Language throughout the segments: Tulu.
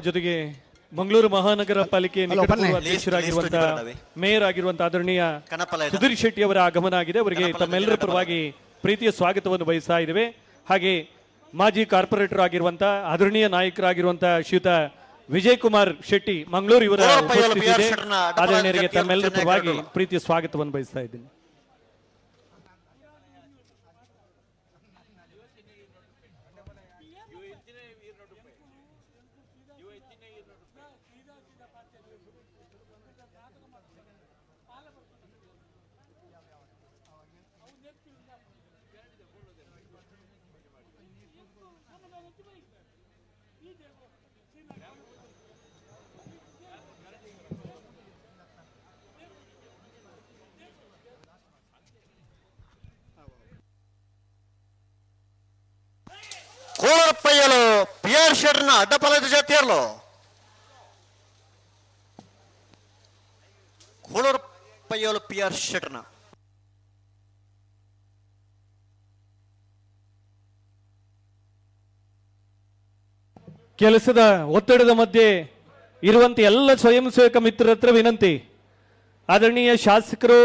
ಜೊತೆಗೆ ಮಂಗಳೂರು ಮಹಾನಗರ ಪಾಲಿಕೆ ನಿಕಟಪೂರ್ವ ಅಧ್ಯಕ್ಷರಾಗಿರುವಂತಹ ಮೇಯರ್ ಆಗಿರುವಂತಹ ಆದರಣೀಯ ಸುಧೀರ್ ಶೆಟ್ಟಿ ಅವರ ಆಗಮನ ಆಗಿದೆ. ಅವರಿಗೆ ತಮ್ಮೆಲ್ಲರ ಪರವಾಗಿ ಪ್ರೀತಿಯ ಸ್ವಾಗತವನ್ನು ಬಯಸ್ತಾ ಇದ್ದೇವೆ. ಹಾಗೆ ಮಾಜಿ ಕಾರ್ಪೊರೇಟರ್ ಆಗಿರುವಂತಹ ಆದರಣೀಯ ನಾಯಕರಾಗಿರುವಂತಹ ಶ್ರೀಯುತ ವಿಜಯ್ ಕುಮಾರ್ ಶೆಟ್ಟಿ ಮಂಗಳೂರು ಇವರ ಉಪಸ್ಥಿತಿ ಇದೆ. ಆದರಣೀಯರಿಗೆ ತಮ್ಮೆಲ್ಲರ ಪರವಾಗಿ ಪ್ರೀತಿಯ ಸ್ವಾಗತವನ್ನು ಬಯಸ್ತಾ ಇದ್ದೀನಿ. ಕೋಳರಪ್ಪಯ್ಯಲು ಪಿಆರ್ ಶೆಟ್ನ ಅಡ್ಡಪಲದ ಜಾತಿಯರ್ಲು ಕೋಳರಪ್ಪಯ್ಯಲು ಪಿಆರ್ ಶೆಟ್ನ ಕೆಲಸದ ಒತ್ತಡದ ಮಧ್ಯೆ ಇರುವಂತ ಎಲ್ಲ ಸ್ವಯಂ ಸೇವಕ ಮಿತ್ರರ ಹತ್ರ ವಿನಂತಿ. ಆದರಣೀಯ ಶಾಸಕರು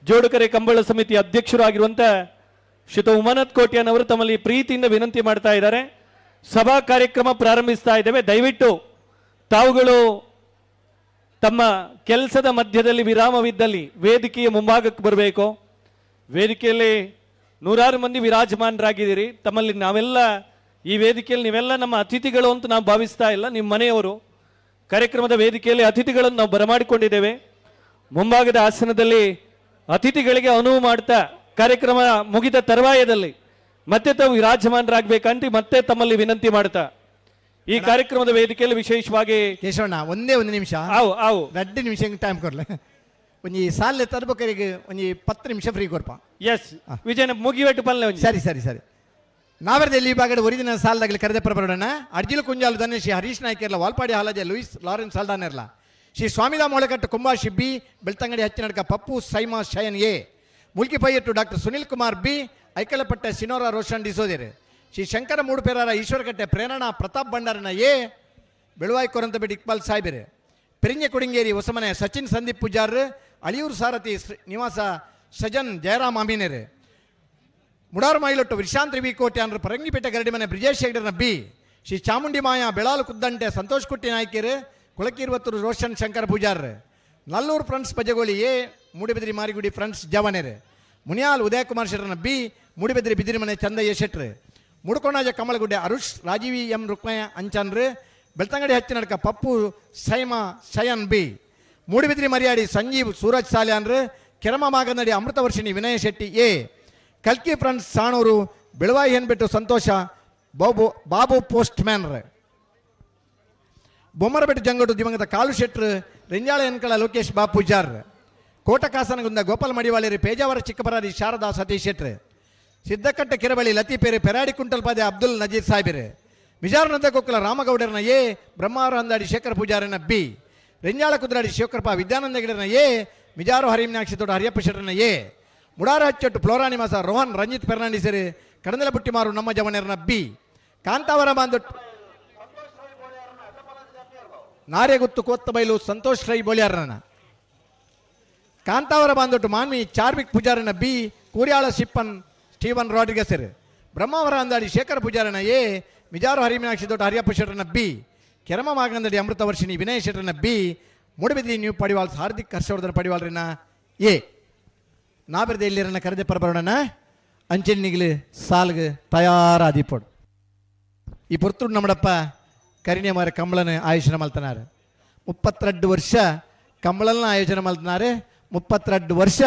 ಜೋಡುಕರೆ ಕಂಬಳ ಸಮಿತಿ ಅಧ್ಯಕ್ಷರು ಆಗಿರುವಂತ ಶ್ರೀಯುತ ಉಮಾನಾಥ್ ಕೋಟ್ಯಾನ್ ಅವರು ತಮ್ಮಲ್ಲಿ ಪ್ರೀತಿಯಿಂದ ವಿನಂತಿ ಮಾಡ್ತಾ ಇದ್ದಾರೆ. ಸಭಾ ಕಾರ್ಯಕ್ರಮ ಪ್ರಾರಂಭಿಸ್ತಾ ಇದ್ದೇವೆ. ದಯವಿಟ್ಟು ತಾವುಗಳು ತಮ್ಮ ಕೆಲಸದ ಮಧ್ಯದಲ್ಲಿ ವಿರಾಮವಿದ್ದಲ್ಲಿ ವೇದಿಕೆಯ ಮುಂಭಾಗಕ್ಕೆ ಬರಬೇಕು. ವೇದಿಕೆಯಲ್ಲಿ ನೂರಾರು ಮಂದಿ ವಿರಾಜಮಾನರಾಗಿದ್ದೀರಿ. ತಮ್ಮಲ್ಲಿ ನಾವೆಲ್ಲ ಈ ವೇದಿಕೆಯಲ್ಲಿ ನೀವೆಲ್ಲ ನಮ್ಮ ಅತಿಥಿಗಳು ಅಂತ ನಾವು ಭಾವಿಸ್ತಾ ಇಲ್ಲ, ನಿಮ್ಮ ಮನೆಯವರು. ಕಾರ್ಯಕ್ರಮದ ವೇದಿಕೆಯಲ್ಲಿ ಅತಿಥಿಗಳನ್ನು ನಾವು ಬರಮಾಡಿಕೊಂಡಿದ್ದೇವೆ. ಮುಂಭಾಗದ ಆಸನದಲ್ಲಿ ಅತಿಥಿಗಳಿಗೆ ಅನುವು ಮಾಡ್ತಾ ಕಾರ್ಯಕ್ರಮ ಮುಗಿದ ತರುವಾಯದಲ್ಲಿ ಮತ್ತೆ ತಾವು ವಿರಾಜಮಾನರಾಗಬೇಕಂತ ಮತ್ತೆ ತಮ್ಮಲ್ಲಿ ವಿನಂತಿ ಮಾಡ್ತಾ ಈ ಕಾರ್ಯಕ್ರಮದ ವೇದಿಕೆಯಲ್ಲಿ ವಿಶೇಷವಾಗಿ ಕೇಶವಣ್ಣ ಒಂದೇ ಒಂದು ನಿಮಿಷ, ಆವು ಆವು 2 ನಿಮಿಷ ಟೈಮ್ ಕೊಡ್ಲೆ. ಒಂಜಿ ಸಾಲೆ ತರ್ಬಕರಿಗೆ ಒಂಜಿ 10 ನಿಮಿಷ ಫ್ರೀ ಕೊರ್ಪ. ಎಸ್ ವಿಜಯನ ಮುಗಿವೆಟ್ಟು ಪಲ್ಲೆ. ಸರಿ ಸರಿ ಸರಿ. ನಾವರದಲ್ಲಿ ಈ ಭಾಗದ ಒರಿಜಿನಲ್ ಸಾಲದಾಗಲಿ ಕರೆದೆ ಪ್ರಬರೋಣ. ಅರ್ಜಿಲು ಕುಂಜಾಲು ಧನ್ಯ ಶ್ರೀ ಹರೀಶ್ ನಾಯ್ಕರ್ಲ, ವಾಲ್ಪಾಡಿ ಹಾಲಜೆ ಲೂಯಿಸ್ ಲಾರೆನ್ಸ್ ಸಾಲ್ದಾನೆರ್ಲ, ಶ್ರೀ ಸ್ವಾಮಿದಾ ಮೊಳಕಟ್ಟು ಕುಂಬಾ ಶಿಬ್ಬಿ, Belthangady Hachinadka Pappu Saima Shayan A, Mulki Payyattu doctor Sunil Kumar B, Aikalapetta Sinora Roshan ಡಿಸೋದಿರ್, ಶ್ರೀ ಶಂಕರ ಮೂಡುಪೇರಾರ ಈಶ್ವರಕಟ್ಟೆ ಪ್ರೇರಣಾ ಪ್ರತಾಪ್ ಭಂಡಾರನ ಎ, ಬೆಳುವಾಯಿ ಕೊರಂತಬೇಟಿ ಇಕ್ಬಾಲ್ ಸಾಹೇಬರು, ಪೆರಿಂಜೆ ಕೊಡಿಂಗೇರಿ ಹೊಸಮನೆ ಸಚಿನ್ ಸಂದೀಪ್ ಪೂಜಾರ್, ಅಳಿಯೂರು ಸಾರಥಿ ನಿವಾಸ ಸಜನ್ ಜಯರಾಮ್ ಅಮೀನರ್, ಮುಡಾರು ಮೈಲೊಟ್ಟು ವಿಶ್ರಾಂತ್ ವಿ ಕೋಟ್ಯಾನ್ರು, ಪರಂಗಿಪೇಟೆ ಗರಡಿಮನೆ ಬ್ರಿಜೇಶ್ ಹೆಗ್ಡರ್ನ ಬಿ, ಶ್ರೀ ಚಾಮುಂಡಿ ಮಾಯಾ ಬೆಳಾಲು ಕುದ್ದಂಟೆ ಸಂತೋಷ್ ಕುಟ್ಟಿ ನಾಯ್ಕರು, Kulakirvattur Roshan Shankar Pujar, Nallur friends Bajagoli A, Moodbidri Marigudi friends ಜವನೇರ್, ಮುನಿಯಾಲ್ ಉದಯಕುಮಾರ್ ಶೆಟ್ಟರ್ನ ಬಿ, ಮೂಡಿಬಿದ್ರಿ ಬಿದಿರಿಮನೆ ಚಂದಯ್ಯ ಶೆಟ್ರು, ಮುಡುಕೋಣಾಜ ಕಮಲಗುಡ್ಡೆ ಅರುಷ್ ರಾಜೀವಿ ಎಂ ರುಕ್ಮಯ್ಯ ಅಂಚನ್ರು, ಬೆಳ್ತಂಗಡಿ ಹಚ್ಚಿನಡ್ಕ ಪಪ್ಪು ಸೈಮಾ ಶಯನ್ ಬಿ, ಮೂಡಿಬಿದ್ರಿ ಮರಿಯಾಡಿ ಸಂಜೀವ್ ಸೂರಜ್ ಸಾಲ್ಯಾನ್ರು, ಕೆರಮ ಮಾಗನಡಿ ಅಮೃತವರ್ಷಿಣಿ ವಿನಯ ಶೆಟ್ಟಿ ಎ, ಕಲ್ಕಿ ಫ್ರೆಂಡ್ಸ್ ಸಾಣೂರು ಬೆಳವಾಯಿ ಹೆನ್ಬಿಟ್ಟು ಸಂತೋಷ ಬಾಬು ಬಾಬು ಪೋಸ್ಟ್ ಮ್ಯಾನ್ರು, ಬೊಮ್ಮರಬೆಟ್ಟು ಜಂಗಟು ದಿವಂಗತ ಕಾಲು ಶೆಟ್ರು, ರೆಂಜಾಳ ಎನ್ಕಳ ಲೋಕೇಶ್ ಬಾಬು ಪೂಜಾರ್, ಕೋಟಕಾಸನಗುಂದ ಗೋಪಾಲ್ ಮಡಿವಾಳೇರಿ, ಪೇಜಾವರ ಚಿಕ್ಕಬರಾರಿ ಶಾರದಾ ಸತೀಶ್ ಶೆಟ್ರು, ಸಿದ್ದಕಟ್ಟೆ ಕೆರಬಳಿ ಲತೀಪೇರು, ಪೆರಾಡಿ ಕುಂಟಲ್ಪಾದೆ ಅಬ್ದುಲ್ ನಜೀರ್ ಸಾಹೇಬರು, ವಿಜಾರನಂದ ಕೊಕ್ಕಲ ರಾಮಗೌಡರನ ಎ, ಬ್ರಹ್ಮಾವರ ಅಂದಾಡಿ ಶೇಖರ್ ಪೂಜಾರನ ಬಿ, ರೆಂಜಾಳ ಕುದ್ರಾಡಿ ಶಿವಕೃಪಾ ವಿದ್ಯಾನಂದ ಗಿಡರನ ಎ, ಮಿಜಾರು ಹರಿಮ್ನಾಕ್ಷಿ ತೋಟ ಹರಿಯಪ್ಪ ಶೆಟ್ಟರನ ಎ, ಮುಡಾರ ಹಚ್ಚಟ್ಟು ಫ್ಲೋರಾ ನಿವಾಸ ರೋಹನ್ ರಂಜಿತ್ ಫೆರ್ನಾಂಡಿಸರು, ಕಡಂದಲ ಬುಟ್ಟಿಮಾರು ನಮ್ಮ ಜವನರನ ಬಿ, ಕಾಂತಾವರ ಬಾಂದೊಟ್ಟು ನಾರೆಗುತ್ತು ಕೋತ್ತಬೈಲು ಸಂತೋಷ್ ರೈ ಬೋಳ್ಯಾರನ, ಕಾಂತಾವರ ಬಾಂದೊಟ್ಟು ಮಾನ್ವಿ ಚಾರ್ವಿಕ್ ಪೂಜಾರನ ಬಿ, ಕೂರ್ಯಾಳ ಸಿಪ್ಪನ್ ಸ್ಟೀವನ್ ರಾಡ್ರಿಗಸರ್, ಬ್ರಹ್ಮಾವರ ಅಂದಾಡಿ ಶೇಖರ್ ಪೂಜಾರನ ಎ, ಮಿಜಾರು ಹರಿಮೀನಾಕ್ಷಿ ದೊಡ್ಡ ಹರಿಯಪ್ಪ ಶೆಟ್ಟರನ B, Kerama Magandadi Amruthavarshini Vinaya ಶೆಟ್ಟರನ B, Moodbidri new ಪಡಿವಾಲ್ಸ್ Hardik Harshvardhan ಪಡಿವಾಲ್ರಿನ ಎ. ನಾಬಿರದ ಇಲ್ಲಿರನ್ನ ಕರೆದೆ ಪರಬರೋಣ ಅಂಚೆನ್ನಿಗ್ಲು ಸಾಲ್ಗ್ ತಯಾರಾದಿಪೋಡು. ಈ ಪೊರ್ತುಡು ನಮ್ಮಡಪ್ಪ ಕರಿಣೆ ಕಂಬಳನ ಆಯೋಜನೆ ಮಲ್ತನಾರು. 32 ವರ್ಷ ಕಂಬಳನ ಆಯೋಜನೆ ಮಲ್ತನಾರು. 32 ವರ್ಷ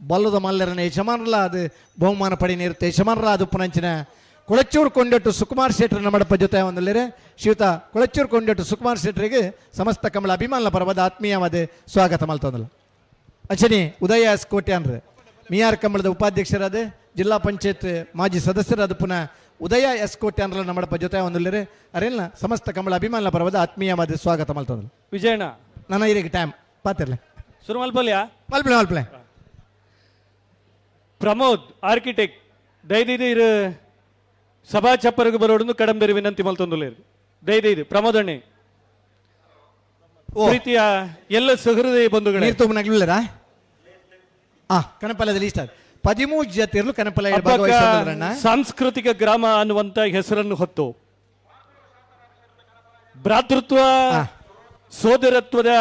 ಬಲ್ಲದ ಮಲ್ಲರನ ಯಜಮಾನರಲ್ಲ ಅದು ಬಹುಮಾನ ಪಡಿನಿರುತ್ತೆ ಯಜಮಾನರ ಅದು ಪುನಂಚಿನ ಕೊಳಚೂರು ಕೊಂಡಟ್ಟು ಸುಕುಮಾರ್ ಶೆಟ್ಟರ್ ನಮ್ಮಡಪ್ಪ ಜೊತೆ ಒಂದಲ್ಲಿರೆ ಶ್ರೀಯುತ ಕೊಳಚೂರು ಕೊಂಡಟ್ಟು ಸುಕುಮಾರ್ ಶೆಟ್ಟರಿಗೆ ಸಮಸ್ತ ಕಂಬಳ ಅಭಿಮಾನ ಪರವಾದ ಆತ್ಮೀಯವಾದ ಸ್ವಾಗತ ಮಲ್ತಂದಲ್ಲ. ಅಂಚನಿ ಉದಯ ಎಸ್ ಕೋಟ್ಯಾನ್ರು ಮಿಯಾರ್ ಕಂಬಳದ ಉಪಾಧ್ಯಕ್ಷರಾದ ಜಿಲ್ಲಾ ಪಂಚಾಯತ್ ಮಾಜಿ ಸದಸ್ಯರಾದ ಪುನಃ ಉದಯ ಎಸ್ ಕೋಟ್ಯಾನ್ರ ನಮ್ಮಡಪ್ಪ ಜೊತೆ ಒಂದಲ್ಲಿರೆ ಅರೆಲ್ಲ ಸಮಸ್ತ ಕಂಬಳ ಅಭಿಮಾನ ಪರವಾದ ಆತ್ಮೀಯವಾದ ಸ್ವಾಗತ ಮಲ್ತಂದಲ್ಲ. ವಿಜಯಣ್ಣ ನನ್ನ ಇರಿಗೆ ಟೈಮ್ ಪಾತಿರ್ಲೆ ಸುರು ಮಲ್ಪಲ್ಯಾ ಮಲ್ಪಲೆ ಮಲ್ಪಲೆ. ಪ್ರಮೋದ್ ಆರ್ಕಿಟೆಕ್ಟ್ ದಯದೀದು ಇರು ಸಭಾ ಚಪ್ಪರಿಗೆ ಬರೋಡು ಕಡಂಬೇರಿ ವಿನಂತಿ ಮಲ್ತೊಂದುಲ್ಲೇರು. ದಯದೀದು ಪ್ರಮೋದ್ ಅಣ್ಣೆ. ಪ್ರೀತಿಯ ಎಲ್ಲ ಸಹೃದಯ ಬಂಧುಗಳೇ, ನೀರು ತೂಬನಾಗ್ಲಿಲ್ಲರಾ? ಕನಪಲದ ಲೀಸ್ಟ್ 13 ಜತಿರ್ಲು ಕನಪಲ ಸಾಂಸ್ಕೃತಿಕ ಗ್ರಾಮ ಅನ್ನುವಂತ ಹೆಸರನ್ನು ಹೊತ್ತು ಭ್ರಾತೃತ್ವ ಸೋದರತ್ವದ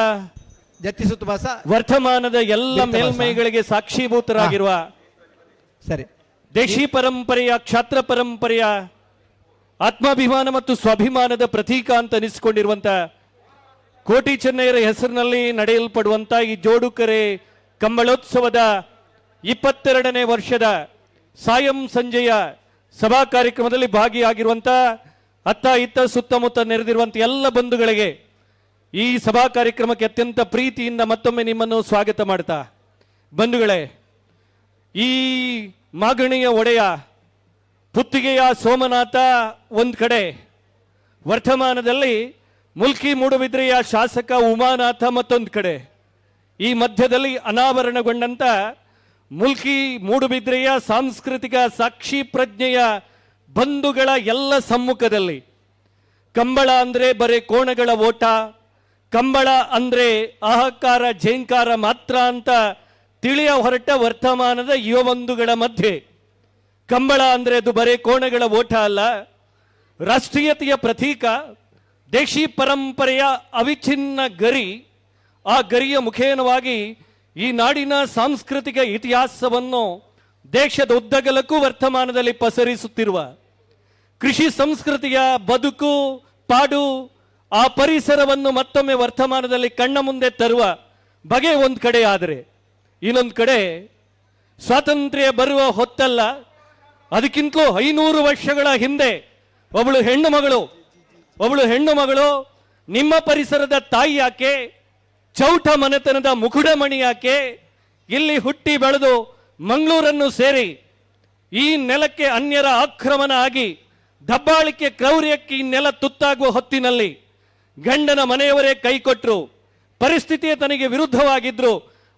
ವರ್ತಮಾನದ ಎಲ್ಲ ಮೇಲ್ಮೈಗಳಿಗೆ ಸಾಕ್ಷೀಭೂತರಾಗಿರುವ ಸರಿ ದೇಶಿ ಪರಂಪರೆಯ ಕ್ಷಾತ್ರ ಪರಂಪರೆಯ ಆತ್ಮಾಭಿಮಾನ ಮತ್ತು ಸ್ವಾಭಿಮಾನದ ಪ್ರತೀಕ ಅಂತ ಅನಿಸಿಕೊಂಡಿರುವಂತ ಕೋಟಿ ಚೆನ್ನಯ್ಯರ ಹೆಸರಿನಲ್ಲಿ ನಡೆಯಲ್ಪಡುವಂತ ಈ ಜೋಡುಕರೆ ಕಂಬಳೋತ್ಸವದ 22ನೇ ವರ್ಷದ ಸಾಯಂ ಸಂಜೆಯ ಸಭಾ ಕಾರ್ಯಕ್ರಮದಲ್ಲಿ ಭಾಗಿಯಾಗಿರುವಂಥ ಅತ್ತ ಇತ್ತ ಸುತ್ತಮುತ್ತ ನೆರೆದಿರುವಂಥ ಎಲ್ಲ ಬಂಧುಗಳಿಗೆ ಈ ಸಭಾ ಕಾರ್ಯಕ್ರಮಕ್ಕೆ ಅತ್ಯಂತ ಪ್ರೀತಿಯಿಂದ ಮತ್ತೊಮ್ಮೆ ನಿಮ್ಮನ್ನು ಸ್ವಾಗತ ಮಾಡ್ತಾ, ಬಂಧುಗಳೇ, ಈ ಮಾಗಣಿಯ ಒಡೆಯ ಪುತ್ತಿಗೆಯ ಸೋಮನಾಥ ಒಂದು ಕಡೆ, ವರ್ತಮಾನದಲ್ಲಿ ಮುಲ್ಕಿ ಮೂಡುಬಿದ್ರೆಯ ಶಾಸಕ ಉಮಾನಾಥ ಮತ್ತೊಂದು ಕಡೆ, ಈ ಮಧ್ಯದಲ್ಲಿ ಅನಾವರಣಗೊಂಡಂಥ ಮುಲ್ಕಿ ಮೂಡುಬಿದ್ರೆಯ ಸಾಂಸ್ಕೃತಿಕ ಸಾಕ್ಷಿ ಪ್ರಜ್ಞೆಯ ಬಂಧುಗಳ ಎಲ್ಲ ಸಮ್ಮುಖದಲ್ಲಿ ಕಂಬಳ ಅಂದರೆ ಬರೇ ಕೋಣಗಳ ಓಟ, ಕಂಬಳ ಅಂದರೆ ಅಹಂಕಾರ ಝೇಂಕಾರ ಮಾತ್ರ ಅಂತ ತಿಳಿಯ ಹೊರಟ ವರ್ತಮಾನದ ಯುವ ಬಂಧುಗಳ ಮಧ್ಯೆ ಕಂಬಳ ಅಂದರೆ ಅದು ಬರೇ ಕೋಣಗಳ ಓಟ ಅಲ್ಲ, ರಾಷ್ಟ್ರೀಯತೆಯ ಪ್ರತೀಕ, ದೇಶಿ ಪರಂಪರೆಯ ಅವಿಚ್ಛಿನ್ನ ಗರಿ. ಆ ಗರಿಯ ಮುಖೇನವಾಗಿ ಈ ನಾಡಿನ ಸಾಂಸ್ಕೃತಿಕ ಇತಿಹಾಸವನ್ನು ದೇಶದ ಉದ್ದಗಲಕ್ಕೂ ವರ್ತಮಾನದಲ್ಲಿ ಪಸರಿಸುತ್ತಿರುವ ಕೃಷಿ ಸಂಸ್ಕೃತಿಯ ಬದುಕು ಪಾಡು ಆ ಪರಿಸರವನ್ನು ಮತ್ತೊಮ್ಮೆ ವರ್ತಮಾನದಲ್ಲಿ ಕಣ್ಣ ಮುಂದೆ ತರುವ ಬಗೆ ಒಂದು ಕಡೆ ಆದರೆ, ಇನ್ನೊಂದು ಕಡೆ ಸ್ವಾತಂತ್ರ್ಯ ಬರುವ ಹೊತ್ತಲ್ಲ, ಅದಕ್ಕಿಂತಲೂ 500 ವರ್ಷಗಳ ಹಿಂದೆ ಒಬ್ಬಳು ಹೆಣ್ಣು ಮಗಳು ನಿಮ್ಮ ಪರಿಸರದ ತಾಯಿ ಯಾಕೆ, ಚೌಟ ಮನೆತನದ ಮುಕುಡಮಣಿ ಯಾಕೆ, ಇಲ್ಲಿ ಹುಟ್ಟಿ ಬೆಳೆದು ಮಂಗಳೂರನ್ನು ಸೇರಿ ಈ ನೆಲಕ್ಕೆ ಅನ್ಯರ ಆಕ್ರಮಣ ಆಗಿ ದಬ್ಬಾಳಿಕೆ ಕ್ರೌರ್ಯಕ್ಕೆ ಈ ನೆಲ ತುತ್ತಾಗುವ ಹೊತ್ತಿನಲ್ಲಿ ಗಂಡನ ಮನೆಯವರೇ ಕೈ ಕೊಟ್ಟರು, ಪರಿಸ್ಥಿತಿಯೇ ತನಗೆ ವಿರುದ್ಧವಾಗಿದ್ರು,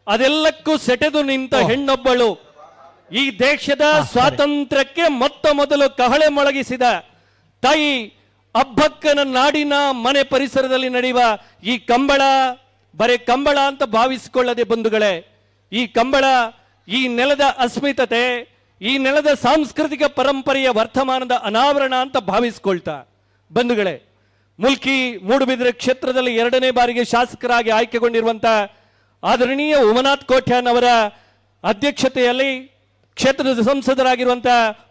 ಅದೆಲ್ಲಕ್ಕೂ ಸೆಟೆದು ನಿಂತ ಹೆಣ್ಣೊಬ್ಬಳು ಈ ದೇಶದ ಸ್ವಾತಂತ್ರ್ಯಕ್ಕೆ ಮೊತ್ತ ಮೊದಲು ಕಹಳೆ ಮೊಳಗಿಸಿದ ತಾಯಿ ಅಬ್ಬಕ್ಕನ ನಾಡಿನ ಮನೆ ಪರಿಸರದಲ್ಲಿ ನಡೆಯುವ ಈ ಕಂಬಳ ಬರೇ ಕಂಬಳ ಅಂತ ಭಾವಿಸಿಕೊಳ್ಳದೆ ಬಂಧುಗಳೇ, ಈ ಕಂಬಳ ಈ ನೆಲದ ಅಸ್ಮಿತತೆ, ಈ ನೆಲದ ಸಾಂಸ್ಕೃತಿಕ ಪರಂಪರೆಯ ವರ್ತಮಾನದ ಅನಾವರಣ ಅಂತ ಭಾವಿಸಿಕೊಳ್ತಾ ಬಂಧುಗಳೇ, ಮುಲ್ಕಿ ಮೂಡುಬಿದಿರೆ ಕ್ಷೇತ್ರದಲ್ಲಿ 2ನೇ ಬಾರಿಗೆ ಶಾಸಕರಾಗಿ ಆಯ್ಕೆಗೊಂಡಿರುವಂಥ ಆದರಣೀಯ ಉಮನಾಥ್ ಕೋಟ್ಯಾನ್ ಅವರ ಅಧ್ಯಕ್ಷತೆಯಲ್ಲಿ, ಕ್ಷೇತ್ರದ ಸಂಸದರಾಗಿರುವಂಥ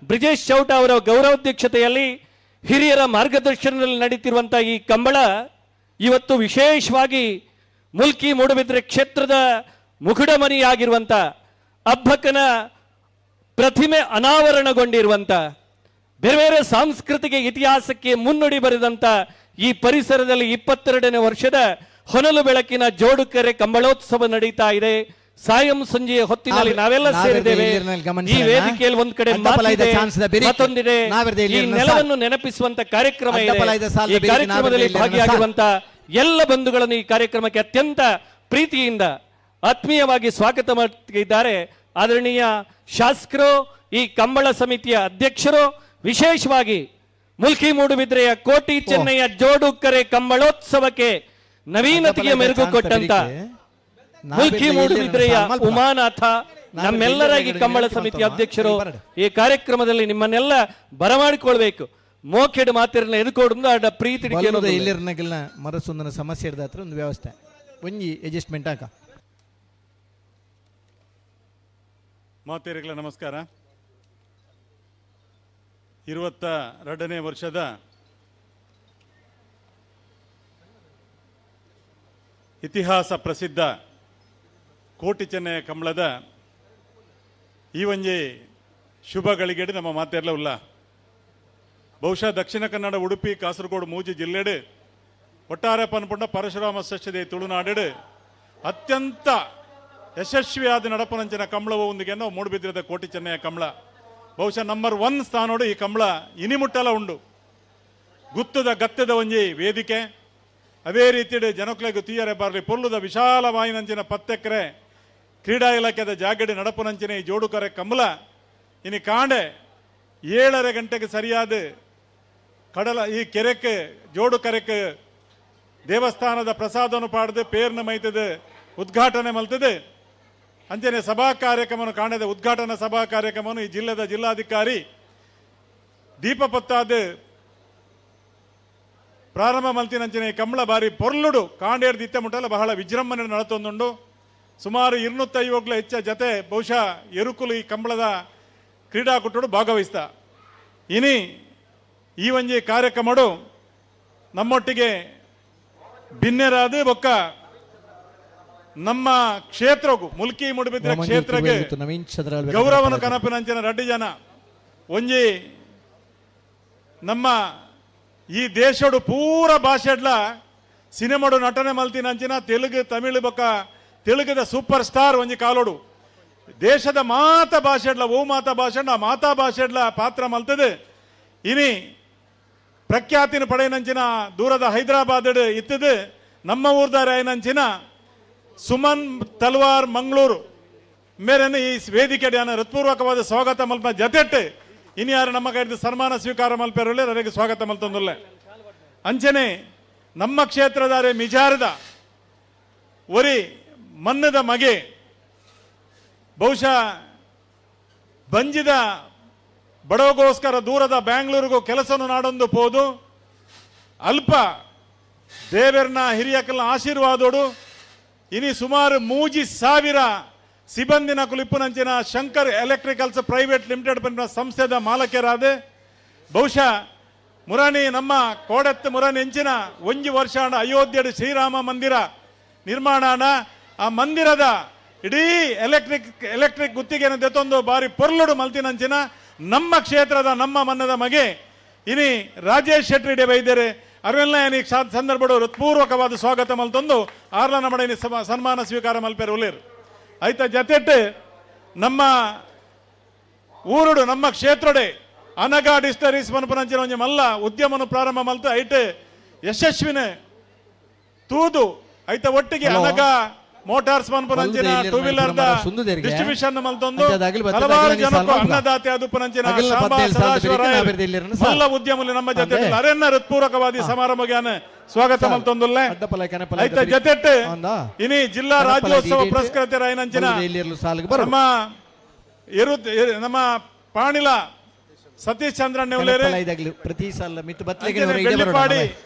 ಬ್ರಿಜೇಶ್ ಚೌಟ ಅವರ ಗೌರವಾಧ್ಯಕ್ಷತೆಯಲ್ಲಿ, ಹಿರಿಯರ ಮಾರ್ಗದರ್ಶನದಲ್ಲಿ ನಡೀತಿರುವಂಥ ಈ ಕಂಬಳ ಇವತ್ತು ವಿಶೇಷವಾಗಿ ಮುಲ್ಕಿ ಮೂಡುಬಿದಿರೆ ಕ್ಷೇತ್ರದ ಮುಕುಡಮಣಿಯಾಗಿರುವಂಥ ಅಬ್ಬಕ್ಕನ ಪ್ರತಿಮೆ ಅನಾವರಣಗೊಂಡಿರುವಂಥ ಬೇರೆ ಬೇರೆ ಸಾಂಸ್ಕೃತಿಕ ಇತಿಹಾಸಕ್ಕೆ ಮುನ್ನುಡಿ ಬರೆದಂಥ ಈ ಪರಿಸರದಲ್ಲಿ 22ನೇ ವರ್ಷದ ಹೊನಲು ಬೆಳಕಿನ ಜೋಡುಕರೆ ಕಂಬಳೋತ್ಸವ ನಡೀತಾ ಇದೆ. ಸಾಯಂ ಸಂಜೆಯ ಹೊತ್ತಿನಲ್ಲಿ ನಾವೆಲ್ಲ ಸೇರಿದ್ದೇವೆ. ಈ ವೇದಿಕೆಯಲ್ಲಿ ಒಂದ್ ಕಡೆ ಮತ್ತೊಂದಿದೆ, ಈ ನೆಲವನ್ನು ನೆನಪಿಸುವಂತ ಕಾರ್ಯಕ್ರಮ ಇದೆ. ಈ ಕಾರ್ಯಕ್ರಮದಲ್ಲಿ ಭಾಗಿಯಾಗಿರುವಂತ ಎಲ್ಲ ಬಂಧುಗಳನ್ನು ಈ ಕಾರ್ಯಕ್ರಮಕ್ಕೆ ಅತ್ಯಂತ ಪ್ರೀತಿಯಿಂದ ಆತ್ಮೀಯವಾಗಿ ಸ್ವಾಗತ ಮಾಡುತ್ತಿದ್ದಾರೆ ಆದರಣೀಯ ಶಾಸಕರು, ಈ ಕಂಬಳ ಸಮಿತಿಯ ಅಧ್ಯಕ್ಷರು, ವಿಶೇಷವಾಗಿ ಮುಲ್ಕಿ ಮೂಡುಬಿದ್ರೆಯ ಕೋಟಿ ಚೆನ್ನಯ್ಯ ಜೋಡುಕರೆ ಕಂಬಳೋತ್ಸವಕ್ಕೆ ನವೀನತೆಗೆ ಮೆರುಗು ಕೊಟ್ಟಂತ ಮುಲ್ಕಿ ಮೂಡುಬಿದ್ರೆಯ ಉಮಾನಾಥ ನಮ್ಮೆಲ್ಲರ ಈ ಕಂಬಳ ಸಮಿತಿಯ ಅಧ್ಯಕ್ಷರು ಈ ಕಾರ್ಯಕ್ರಮದಲ್ಲಿ ನಿಮ್ಮನ್ನೆಲ್ಲ ಬರಮಾಡಿಕೊಳ್ಬೇಕು. ಮೋಕೆಡು ಮಾತಿರನ್ನ ಎದುಕೊಡು ಪ್ರೀತಿ ಮರಸುಂದನ ಸಮಸ್ಯೆ ಹಿಡ್ದಾತ್ರ ಒಂದು ವ್ಯವಸ್ಥೆ ಒಂಜಿ ಅಡ್ಜಸ್ಟ್ಮೆಂಟ್ ಹಾಕ. ಮಾತೇರಿಗಳ ನಮಸ್ಕಾರ. 22ನೇ ವರ್ಷದ ಇತಿಹಾಸ ಪ್ರಸಿದ್ಧ ಕೋಟಿ ಚೆನ್ನಯ್ಯ ಕಂಬಳದ ಈ ಒಂಜಿ ಶುಭ ಗಳಿಗೆಡು ನಮ್ಮ ಮಾತೇರ್ಲ ಉಲ್ಲ. ಬಹುಶಃ ದಕ್ಷಿಣ ಕನ್ನಡ, ಉಡುಪಿ, ಕಾಸರಗೋಡು ಮೂಜಿ ಜಿಲ್ಲೆಡು ಒಟ್ಟಾರೆ ಪನ್ಪುಂಡ ಪರಶುರಾಮ ಷಷ್ಠಿ ತುಳುನಾಡು ಅತ್ಯಂತ ಯಶಸ್ವಿಯಾದ ನಡಪನಂಚಿನ ಕಂಬಳವು ಒಂದಿಗೆನೋ ಮೂಡುಬಿದ್ರದ ಕೋಟಿ ಚೆನ್ನಯ್ಯ ಕಂಬಳ ಬಹುಶಃ ನಂಬರ್ 1 ಸ್ಥಾನೋಡು ಈ ಕಂಬಳ ಇನಿಮುಟ್ಟಲ ಉಂಡು. ಗುತ್ತದ ಗತ್ತದ ಒಂಜಿ ವೇದಿಕೆ ಅದೇ ರೀತಿ ಜನಕ್ಲೆಗ್ ತೀಯರೆ ಬಾರ್ಲಿ ಪೊರ್ಲುದ ವಿಶಾಲ ವಾಯಿನಂಚಿನ ಪತ್ತೆಕ್ಕರೆ ಕ್ರೀಡಾ ಇಲಾಖೆದ ಜಾಗಡಿ ನಡಪನಂಚಿನ ಈ ಜೋಡುಕರೆ ಕಂಬಳ ಇನಿ ಕಾಂಡೆ 7:30 ಗಂಟೆಗೆ ಸರಿಯಾದ ಕಡಲ ಈ ಕೆರೆಕ್ಕೆ ಜೋಡುಕರೆಕ್ಕೆ ದೇವಸ್ಥಾನದ ಪ್ರಸಾದವನ್ನು ಪಾಡದೆ ಪೇರ್ನ ಮೈತದೆ ಉದ್ಘಾಟನೆ ಮಲ್ತದೆ. ಅಂಚನೆ ಸಭಾ ಕಾರ್ಯಕ್ರಮವನ್ನು ಕಾಣದೆ ಉದ್ಘಾಟನಾ ಸಭಾ ಕಾರ್ಯಕ್ರಮವನ್ನು ಈ ಜಿಲ್ಲೆದ ಜಿಲ್ಲಾಧಿಕಾರಿ ದೀಪ ಪತ್ತಾದ ಪ್ರಾರಂಭ ಮಲ್ತಿನಂಚನೆ ಕಂಬಳ ಬಾರಿ ಪೊರ್ಲುಡು ಕಾಂಡೇರ್ ದಿತ್ತೆ ಮುಟ್ಟಲ್ಲ ಬಹಳ ವಿಜೃಂಭಣೆ ನಡತೊಂದುಂಡು. ಸುಮಾರು 250 ಹೆಚ್ಚ ಜತೆ ಬಹುಶಃ ಎರುಕುಲು ಈ ಕಂಬಳದ ಕ್ರೀಡಾಕೂಟಡು ಭಾಗವಹಿಸ್ತ. ಇನಿ ಈ ಒಂಜಿ ಕಾರ್ಯಕ್ರಮಡು ನಮ್ಮೊಟ್ಟಿಗೆ ಬಿನ್ನೆರಾದ ಬೊಕ್ಕ ನಮ್ಮ ಕ್ಷೇತ್ರಗೂ ಮುಲ್ಕಿ ಮುಡುಬಿದ್ರೆ ಕ್ಷೇತ್ರಕ್ಕೆ ಗೌರವನು ಕನಪಿನಂಚಿನ ರಡ್ಡಿ ಜನ ಒಂಜಿ ನಮ್ಮ ಈ ದೇಶಡು ಪೂರ ಭಾಷೆಡ್ಲ ಸಿನಿಮಾಡು ನಟನೆ ಮಲ್ತಿನಂಚಿನ ತೆಲುಗು ತಮಿಳು ಬೊಕ್ಕ ತೆಲುಗುದ ಸೂಪರ್ ಸ್ಟಾರ್ ಒಂಜಿ ಕಾಲೋಡು ದೇಶದ ಮಾತಾ ಭಾಷೆಡ್ಲ ಓ ಮಾತಾ ಭಾಷೆ ಆ ಮಾತಾ ಭಾಷೆಡ್ಲ ಪಾತ್ರ ಮಲ್ತದೆ. ಇನಿ ಪ್ರಖ್ಯಾತಿನ ಪಡೆಯನಂಚಿನ ದೂರದ ಹೈದರಾಬಾದ್ ಇತ್ತದು ನಮ್ಮ ಊರ್ದಾರ ಸುಮನ್ ತಲ್ವಾರ್ ಮಂಗಳೂರು ಮೇರೆಯನ್ನು ಈ ವೇದಿಕೆ ಹೃತ್ಪೂರ್ವಕವಾದ ಸ್ವಾಗತ ಮಲ್ಪ ಜತೆಟ್ಟು ಇನ್ಯಾರು ನಮ್ಮ ಕೈದು ಸನ್ಮಾನ ಸ್ವೀಕಾರ ಮಲ್ಪೇರಲ್ಲೇ ಅವರಿಗೆ ಸ್ವಾಗತ ಮಲ್ತೊಂದುಲ್ಲೆ. ಅಂಚನೆ ನಮ್ಮ ಕ್ಷೇತ್ರದಾರೆ ಮಿಜಾರದ ಒರಿ ಮನ್ನದ ಮಗೆ ಬಹುಶಃ ಬಂಜಿದ ಬಡವಗೋಸ್ಕರ ದೂರದ ಬ್ಯಾಂಗ್ಳೂರಿಗೂ ಕೆಲಸವನ್ನು ನಾಡೊಂದು ಪೋದು ಅಲ್ಪ ದೇವರನ್ನ ಹಿರಿಯಕಲ್ನ ಆಶೀರ್ವಾದೋಡು ಇನಿ ಸುಮಾರು 3,000 ಸಿಬ್ಬಂದಿನ ಕುಲಿಪ್ಪುನಂಚಿನ ಶಂಕರ್ electricals private limited ಪನ್ಪಿನ ಸಂಸ್ಥೆದ ಮಾಲಕರಾದ ಬಹುಶಃ ಮುರಾಣಿ ನಮ್ಮ ಕೋಡತ್ತು ಮುರಾಣಿ ಎಂಚಿನ ಒಂಜಿ ವರ್ಷ ಅಯೋಧ್ಯೆ ಶ್ರೀರಾಮ ಮಂದಿರ ನಿರ್ಮಾಣನ ಆ ಮಂದಿರದ ಇಡೀ ಎಲೆಕ್ಟ್ರಿಕ್ ಗುತ್ತಿಗೆಯನ್ನು ದೆತ್ತೊಂದು ಬಾರಿ ಪೊರ್ಲುಡು ಮಲ್ತಿನಂಚಿನ ನಮ್ಮ ಕ್ಷೇತ್ರದ ನಮ್ಮ ಮನ್ನದ ಮಗೆ ಇನಿ ರಾಜೇಶ್ ಶೆಟ್ಟಿ ಬೈದರೆ ಅರವೆಲ್ಲ ಸಂದರ್ಭ ಹೃತ್ಪೂರ್ವಕವಾದ ಸ್ವಾಗತ ಮಲ್ತೊಂದು ಆರ್ಲನ ಮಡ ಸನ್ಮಾನ ಸ್ವೀಕಾರ ಮಲ್ಪೇರು ಉಲ್ಲೇರು. ಆಯ್ತಾ ಜತೆಟ್ಟು ನಮ್ಮ ಊರುಡು ನಮ್ಮ ಕ್ಷೇತ್ರಡೆ ಅನಗಾ ಡಿಸ್ಟರೀಸ್ ಮನ್ಪುನಂಚಿನ ಒಂಜಿ ಮಲ್ಲ ಉದ್ಯಮನು ಪ್ರಾರಂಭ ಮಲ್ತು ಐಟ್ ಯಶಸ್ವಿನ ತೂದು ಐತ ಒಟ್ಟಿಗೆ ಅನಗಾ ಮೋಟಾರ್ಸ್ ಮನ್ಪುನಂಚಿನ two wheeler distribution ಮಲ್ತೊಂದು ಹಲವಾರು ಜನಕ್ಕೂ ಅನ್ನದಾತೆ ಅದುಪನಂಚಿನ ಮಲ್ಲ ಉದ್ಯಮಲ್ಲಿ ನಮ್ಮ ಜೊತೆ ಅರೆನ್ನ ಹೃತ್ಪೂರ್ವಕವಾದಿ ಸಮಾರಂಭಕ್ಕೆ ಸ್ವಾಗತ ಮಲ್ತೊಂದುಲ್ಲೆ. ಐತ ಜೊತೆಟ್ಟು ಇನಿ ಜಿಲ್ಲಾ ರಾಜ್ಯೋತ್ಸವ ಪುರಸ್ಕೃತರಾಯಿನಂಚಿನ ನಮ್ಮ ನಮ್ಮ ಪಾಣಿಲ ಸತೀಶ್ ಚಂದ್ರ ಪ್ರತಿ ಸಾಲ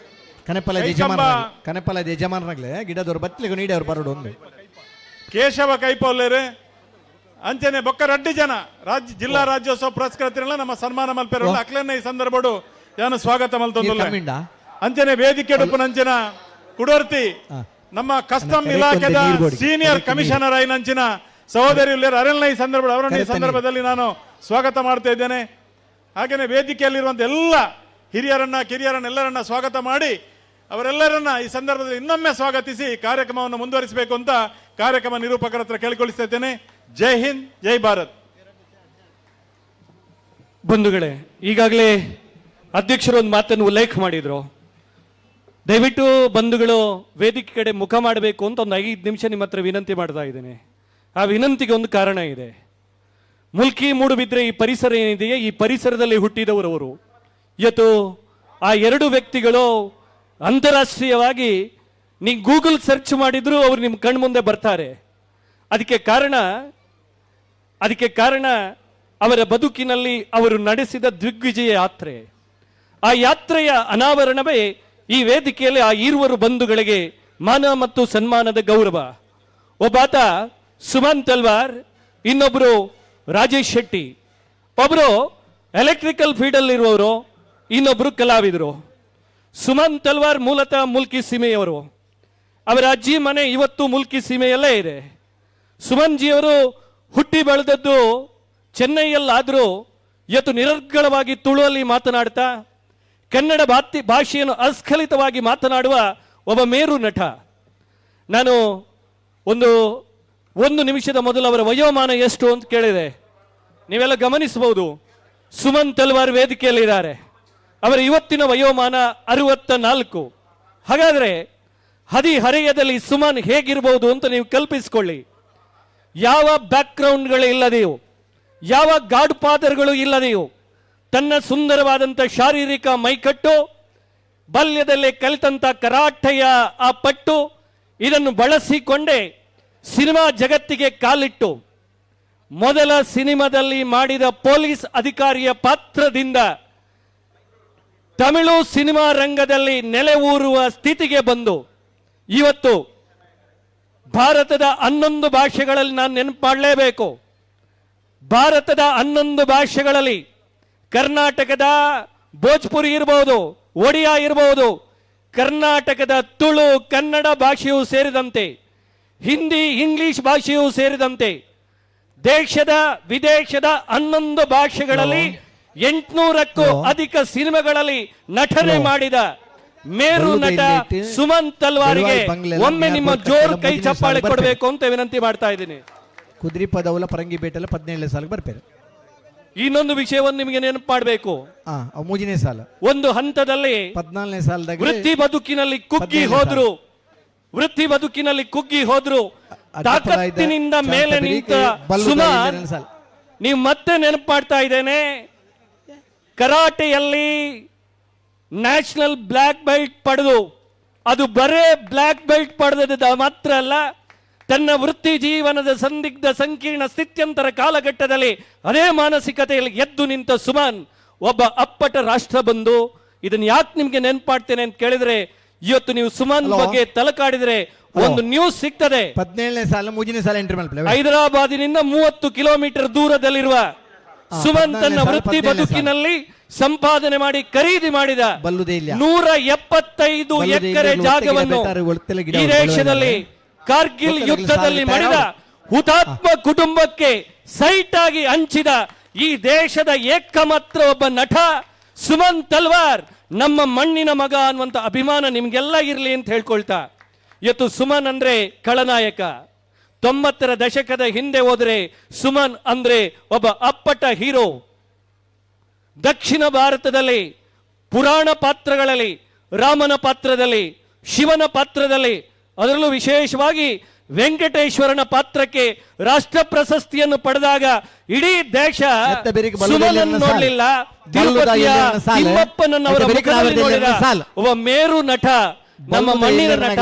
ಕನಪಲ ಯಜಮಾನರಾಗ್ಲೆ ಗಿಡದವರು ಬತ್ಲಿಗೂ ನೀಡಿ ಅವ್ರು ಬರೋಡು ಒಂದು ಕೇಶವ ಕೈಪೌಲ್ಲೇರು ಅಂಚನೆ ಬೊಕ್ಕ ರಡ್ಡಿ ಜನ ರಾಜ್ಯ ಜಿಲ್ಲಾ ರಾಜ್ಯೋತ್ಸವ ಪುರಸ್ಕೃತರೆಲ್ಲ ನಮ್ಮ ಸನ್ಮಾನ ಮಲ್ಪೆರಲ್ಲ ಅಕ್ಲೆನ್ನ ಈ ಸಂದರ್ಭಡು ನಾನು ಸ್ವಾಗತ ಮಲ್ತೊಂದುಲ್ಲ. ಅಂಚನೆ ವೇದಿಕೆ ಅಂಚಿನ ಕುಡರ್ತಿ ನಮ್ಮ ಕಸ್ಟಮ್ ಇಲಾಖೆದ ಸೀನಿಯರ್ ಕಮಿಷನರ್ ಐನಂಚಿನ ಸಹೋದರಿ ಅರೆಲ್ನ ಈ ಸಂದರ್ಭ ಅವರನ್ನು ಈ ಸಂದರ್ಭದಲ್ಲಿ ನಾನು ಸ್ವಾಗತ ಮಾಡ್ತಾ ಇದ್ದೇನೆ. ಹಾಗೆಯೇ ವೇದಿಕೆಯಲ್ಲಿರುವಂಥ ಎಲ್ಲ ಹಿರಿಯರನ್ನ ಕಿರಿಯರನ್ನ ಎಲ್ಲರನ್ನ ಸ್ವಾಗತ ಮಾಡಿ ಅವರೆಲ್ಲರನ್ನ ಈ ಸಂದರ್ಭದಲ್ಲಿ ಇನ್ನೊಮ್ಮೆ ಸ್ವಾಗತಿಸಿ ಕಾರ್ಯಕ್ರಮವನ್ನು ಮುಂದುವರಿಸಬೇಕು ಅಂತ ಕಾರ್ಯಕ್ರಮ ನಿರೂಪಕರ ಹತ್ರ ಕೇಳಿಕೊಳ್ಳಿಸ್ತಾ ಇದ್ದೇನೆ. ಜೈ ಹಿಂದ್, ಜೈ ಭಾರತ್. ಬಂಧುಗಳೇ, ಈಗಾಗಲೇ ಅಧ್ಯಕ್ಷರು ಒಂದು ಮಾತನ್ನು ಉಲ್ಲೇಖ ಮಾಡಿದ್ರು. ದಯವಿಟ್ಟು ಬಂಧುಗಳು ವೇದಿಕೆ ಕಡೆ ಮುಖ ಮಾಡಬೇಕು ಅಂತ ಒಂದು 5 ನಿಮಿಷ ನಿಮ್ಮ ಹತ್ರ ವಿನಂತಿ ಮಾಡ್ತಾ ಇದ್ದೇನೆ. ಆ ವಿನಂತಿಗೆ ಒಂದು ಕಾರಣ ಇದೆ. ಮುಲ್ಕಿ ಮೂಡುಬಿದ್ರೆ ಈ ಪರಿಸರ ಏನಿದೆಯೇ ಈ ಪರಿಸರದಲ್ಲಿ ಹುಟ್ಟಿದವರವರು. ಇವತ್ತು ಆ 2 ವ್ಯಕ್ತಿಗಳು ಅಂತಾರಾಷ್ಟ್ರೀಯವಾಗಿ ನೀವು ಗೂಗಲ್ ಸರ್ಚ್ ಮಾಡಿದ್ರು ಅವ್ರು ನಿಮ್ಮ ಕಣ್ಮುಂದೆ ಬರ್ತಾರೆ. ಅದಕ್ಕೆ ಕಾರಣ ಅವರ ಬದುಕಿನಲ್ಲಿ ಅವರು ನಡೆಸಿದ ದಿಗ್ವಿಜಯ ಯಾತ್ರೆ. ಆ ಯಾತ್ರೆಯ ಅನಾವರಣವೇ ಈ ವೇದಿಕೆಯಲ್ಲಿ ಆ 2 ಬಂಧುಗಳಿಗೆ ಮಾನ ಮತ್ತು ಸನ್ಮಾನದ ಗೌರವ. ಒಬ್ಬಾತ ಸುಮನ್ ತಲ್ವಾರ್, ಇನ್ನೊಬ್ಬರು ರಾಜೇಶ್ ಶೆಟ್ಟಿ. ಒಬ್ಬರು ಎಲೆಕ್ಟ್ರಿಕಲ್ ಫೀಲ್ಡಲ್ಲಿರುವವರು, ಇನ್ನೊಬ್ಬರು ಕಲಾವಿದರು. ಸುಮನ್ ತಲ್ವಾರ್ ಮೂಲತಃ ಮುಲ್ಕಿ ಸೀಮೆಯವರು. ಅವರ ಅಜ್ಜಿ ಮನೆ ಇವತ್ತು ಮುಲ್ಕಿ ಸೀಮೆಯಲ್ಲೇ ಇದೆ. ಸುಮನ್ ಜಿಯವರು ಹುಟ್ಟಿ ಬೆಳೆದದ್ದು ಚೆನ್ನೈಯಲ್ಲಾದರೂ ಇವತ್ತು ನಿರರ್ಗಳವಾಗಿ ತುಳುವಲ್ಲಿ ಮಾತನಾಡ್ತಾ ಕನ್ನಡ ಭಾಷೆಯನ್ನು ಅಸ್ಖಲಿತವಾಗಿ ಮಾತನಾಡುವ ಒಬ್ಬ ಮೇರು ನಟ. ನಾನು ಒಂದು ನಿಮಿಷದ ಮೊದಲು ಅವರ ವಯೋಮಾನ ಎಷ್ಟು ಅಂತ ಕೇಳಿದೆ. ನೀವೆಲ್ಲ ಗಮನಿಸಬಹುದು, ಸುಮನ್ ತಲ್ವಾರ್ ವೇದಿಕೆಯಲ್ಲಿದ್ದಾರೆ. ಅವರ ಇವತ್ತಿನ ವಯೋಮಾನ 64. ಹಾಗಾದರೆ ಹದಿಹರೆಯದಲ್ಲಿ ಸುಮನ್ ಹೇಗಿರಬಹುದು ಅಂತ ನೀವು ಕಲ್ಪಿಸಿಕೊಳ್ಳಿ. ಯಾವ ಬ್ಯಾಕ್ಗ್ರೌಂಡ್ಗಳು ಇಲ್ಲದೆಯೋ, ಯಾವ ಗಾಡ್ ಫಾದರ್ಗಳು ಇಲ್ಲದೆಯೋ, ತನ್ನ ಸುಂದರವಾದಂಥ ಶಾರೀರಿಕ ಮೈಕಟ್ಟು, ಬಾಲ್ಯದಲ್ಲೇ ಕಲಿತಂತ ಕರಾಟೆಯ ಆ ಪಟ್ಟು, ಇದನ್ನು ಬಳಸಿಕೊಂಡೇ ಸಿನಿಮಾ ಜಗತ್ತಿಗೆ ಕಾಲಿಟ್ಟು ಮೊದಲ ಸಿನಿಮಾದಲ್ಲಿ ಮಾಡಿದ ಪೊಲೀಸ್ ಅಧಿಕಾರಿಯ ಪಾತ್ರದಿಂದ ತಮಿಳು ಸಿನಿಮಾ ರಂಗದಲ್ಲಿ ನೆಲೆ ಊರುವ ಸ್ಥಿತಿಗೆ ಬಂದು ಇವತ್ತು ಭಾರತದ 11 ಭಾಷೆಗಳಲ್ಲಿ ನಾನು ನೆನಪು ಮಾಡಲೇಬೇಕು. ಭಾರತದ 11 ಭಾಷೆಗಳಲ್ಲಿ ಕರ್ನಾಟಕದ ಭೋಜ್ಪುರಿ ಇರಬಹುದು, ಒಡಿಯಾ ಇರಬಹುದು, ಕರ್ನಾಟಕದ ತುಳು, ಕನ್ನಡ ಭಾಷೆಯೂ ಸೇರಿದಂತೆ, ಹಿಂದಿ, ಇಂಗ್ಲಿಷ್ ಭಾಷೆಯೂ ಸೇರಿದಂತೆ ದೇಶದ ವಿದೇಶದ 11 ಭಾಷೆಗಳಲ್ಲಿ 800ಕ್ಕೂ ಅಧಿಕ ಸಿನಿಮಾಗಳಲ್ಲಿ ನಟನೆ ಮಾಡಿದ ಮೇರು ನಟ ಸುಮನ್ ತಲ್ವಾರಿಗೆ ಒಮ್ಮೆ ನಿಮ್ಮ ಜೋರು ಕೈ ಚಪ್ಪಾಳೆ ಕೊಡಬೇಕು ಅಂತ ವಿನಂತಿ ಮಾಡ್ತಾ ಇದ್ದೀನಿ. ಕುದ್ರಿ ಪದವಲ ಪರಂಗಿ ಬೇಟೆಲ್ಲ 17 ಸಾಲ ಬರ್ಪೇರು. ಇನ್ನೊಂದು ವಿಷಯವನ್ನು ನಿಮಗೆ ನೆನಪು ಮಾಡಬೇಕು. ಮೂರನೇ ಸಾಲ ಒಂದು ಹಂತದಲ್ಲಿ 14ನೇ ಸಾಲದಾಗ ವೃತ್ತಿ ಬದುಕಿನಲ್ಲಿ ಕುಗ್ಗಿ ಹೋದ್ರು, ವೃತ್ತಿ ಬದುಕಿನಲ್ಲಿ ಕುಗ್ಗಿ ಹೋದ್ರು, ತಾಕತ್ತಿನಿಂದ ಮೇಲೆ ನಿಂತ ಸುಮನ್, ನೀವು ಮತ್ತೆ ನೆನಪು ಮಾಡ್ತಾ ಇದ್ದೇನೆ, ಕರಾಟೆಯಲ್ಲಿ national black belt ಪಡೆದು, ಅದು ಬರೇ ಬ್ಲ್ಯಾಕ್ ಬೆಲ್ಟ್ ಪಡೆದ ಮಾತ್ರ ಅಲ್ಲ, ತನ್ನ ವೃತ್ತಿ ಜೀವನದ ಸಂದಿಗ್ಧ ಸಂಕೀರ್ಣ ಸ್ಥಿತ್ಯಂತರ ಕಾಲಘಟ್ಟದಲ್ಲಿ ಅದೇ ಮಾನಸಿಕತೆಯಲ್ಲಿ ಎದ್ದು ನಿಂತ ಸುಮನ್ ಒಬ್ಬ ಅಪ್ಪಟ ರಾಷ್ಟ್ರ ಬಂಧು. ಇದನ್ನ ಯಾಕೆ ನಿಮ್ಗೆ ನೆನಪಾಡ್ತೇನೆ ಅಂತ ಕೇಳಿದ್ರೆ, ಇವತ್ತು ನೀವು ಸುಮನ್ ಬಗ್ಗೆ ತಲಕಾಡಿದ್ರೆ ಒಂದು ನ್ಯೂಸ್ ಸಿಗ್ತದೆ. 17ನೇ ಸಾಲ 3ನೇ ಸಾಲ ಎಂಟ್ರಿ ಮಾಡ್ತಾರೆ. ಹೈದರಾಬಾದಿನಿಂದ 30 ಕಿಲೋಮೀಟರ್ ದೂರದಲ್ಲಿರುವ ಸುಮನ್ ತನ್ನ ವೃತ್ತಿ ಬದುಕಿನಲ್ಲಿ ಸಂಪಾದನೆ ಮಾಡಿ ಖರೀದಿ ಮಾಡಿದ 175 ಎಕರೆ ಜಾಗವನ್ನು ಈ ದೇಶದಲ್ಲಿ ಕಾರ್ಗಿಲ್ ಯುದ್ಧದಲ್ಲಿ ಮಡಿದ ಹುತಾತ್ಮ ಕುಟುಂಬಕ್ಕೆ ಸೈಟ್ ಆಗಿ ಹಂಚಿದ ಈ ದೇಶದ ಏಕಮಾತ್ರ ಒಬ್ಬ ನಟ ಸುಮನ್ ತಲ್ವಾರ್ ನಮ್ಮ ಮಣ್ಣಿನ ಮಗ ಅನ್ನುವಂಥ ಅಭಿಮಾನ ನಿಮ್ಗೆಲ್ಲ ಇರಲಿ ಅಂತ ಹೇಳ್ಕೊಳ್ತಾ, ಇವತ್ತು ಸುಮನ್ ಅಂದ್ರೆ ಖಳನಾಯಕ. 90ರ ದಶಕದ ಹಿಂದೆ ಹೋದರೆ ಸುಮನ್ ಅಂದ್ರೆ ಒಬ್ಬ ಅಪ್ಪಟ ಹೀರೋ. ದಕ್ಷಿಣ ಭಾರತದಲ್ಲಿ ಪುರಾಣ ಪಾತ್ರಗಳಲ್ಲಿ, ರಾಮನ ಪಾತ್ರದಲ್ಲಿ, ಶಿವನ ಪಾತ್ರದಲ್ಲಿ, ಅದರಲ್ಲೂ ವಿಶೇಷವಾಗಿ ವೆಂಕಟೇಶ್ವರನ ಪಾತ್ರಕ್ಕೆ ರಾಷ್ಟ್ರ ಪ್ರಶಸ್ತಿಯನ್ನು ಪಡೆದಾಗ ಇಡೀ ದೇಶ ಸುಮನನ್ನು ನೋಡಲಿಲ್ಲ, ತಿರುಪತಿಯ ತಿಮ್ಮಪ್ಪನನ್ನು ಅವರ ಮುಖದಲ್ಲಿ ನೋಡಿದ ಒಬ್ಬ ಮೇರು ನಟ, ನಮ್ಮ ಮಣ್ಣಿನ ನಟ.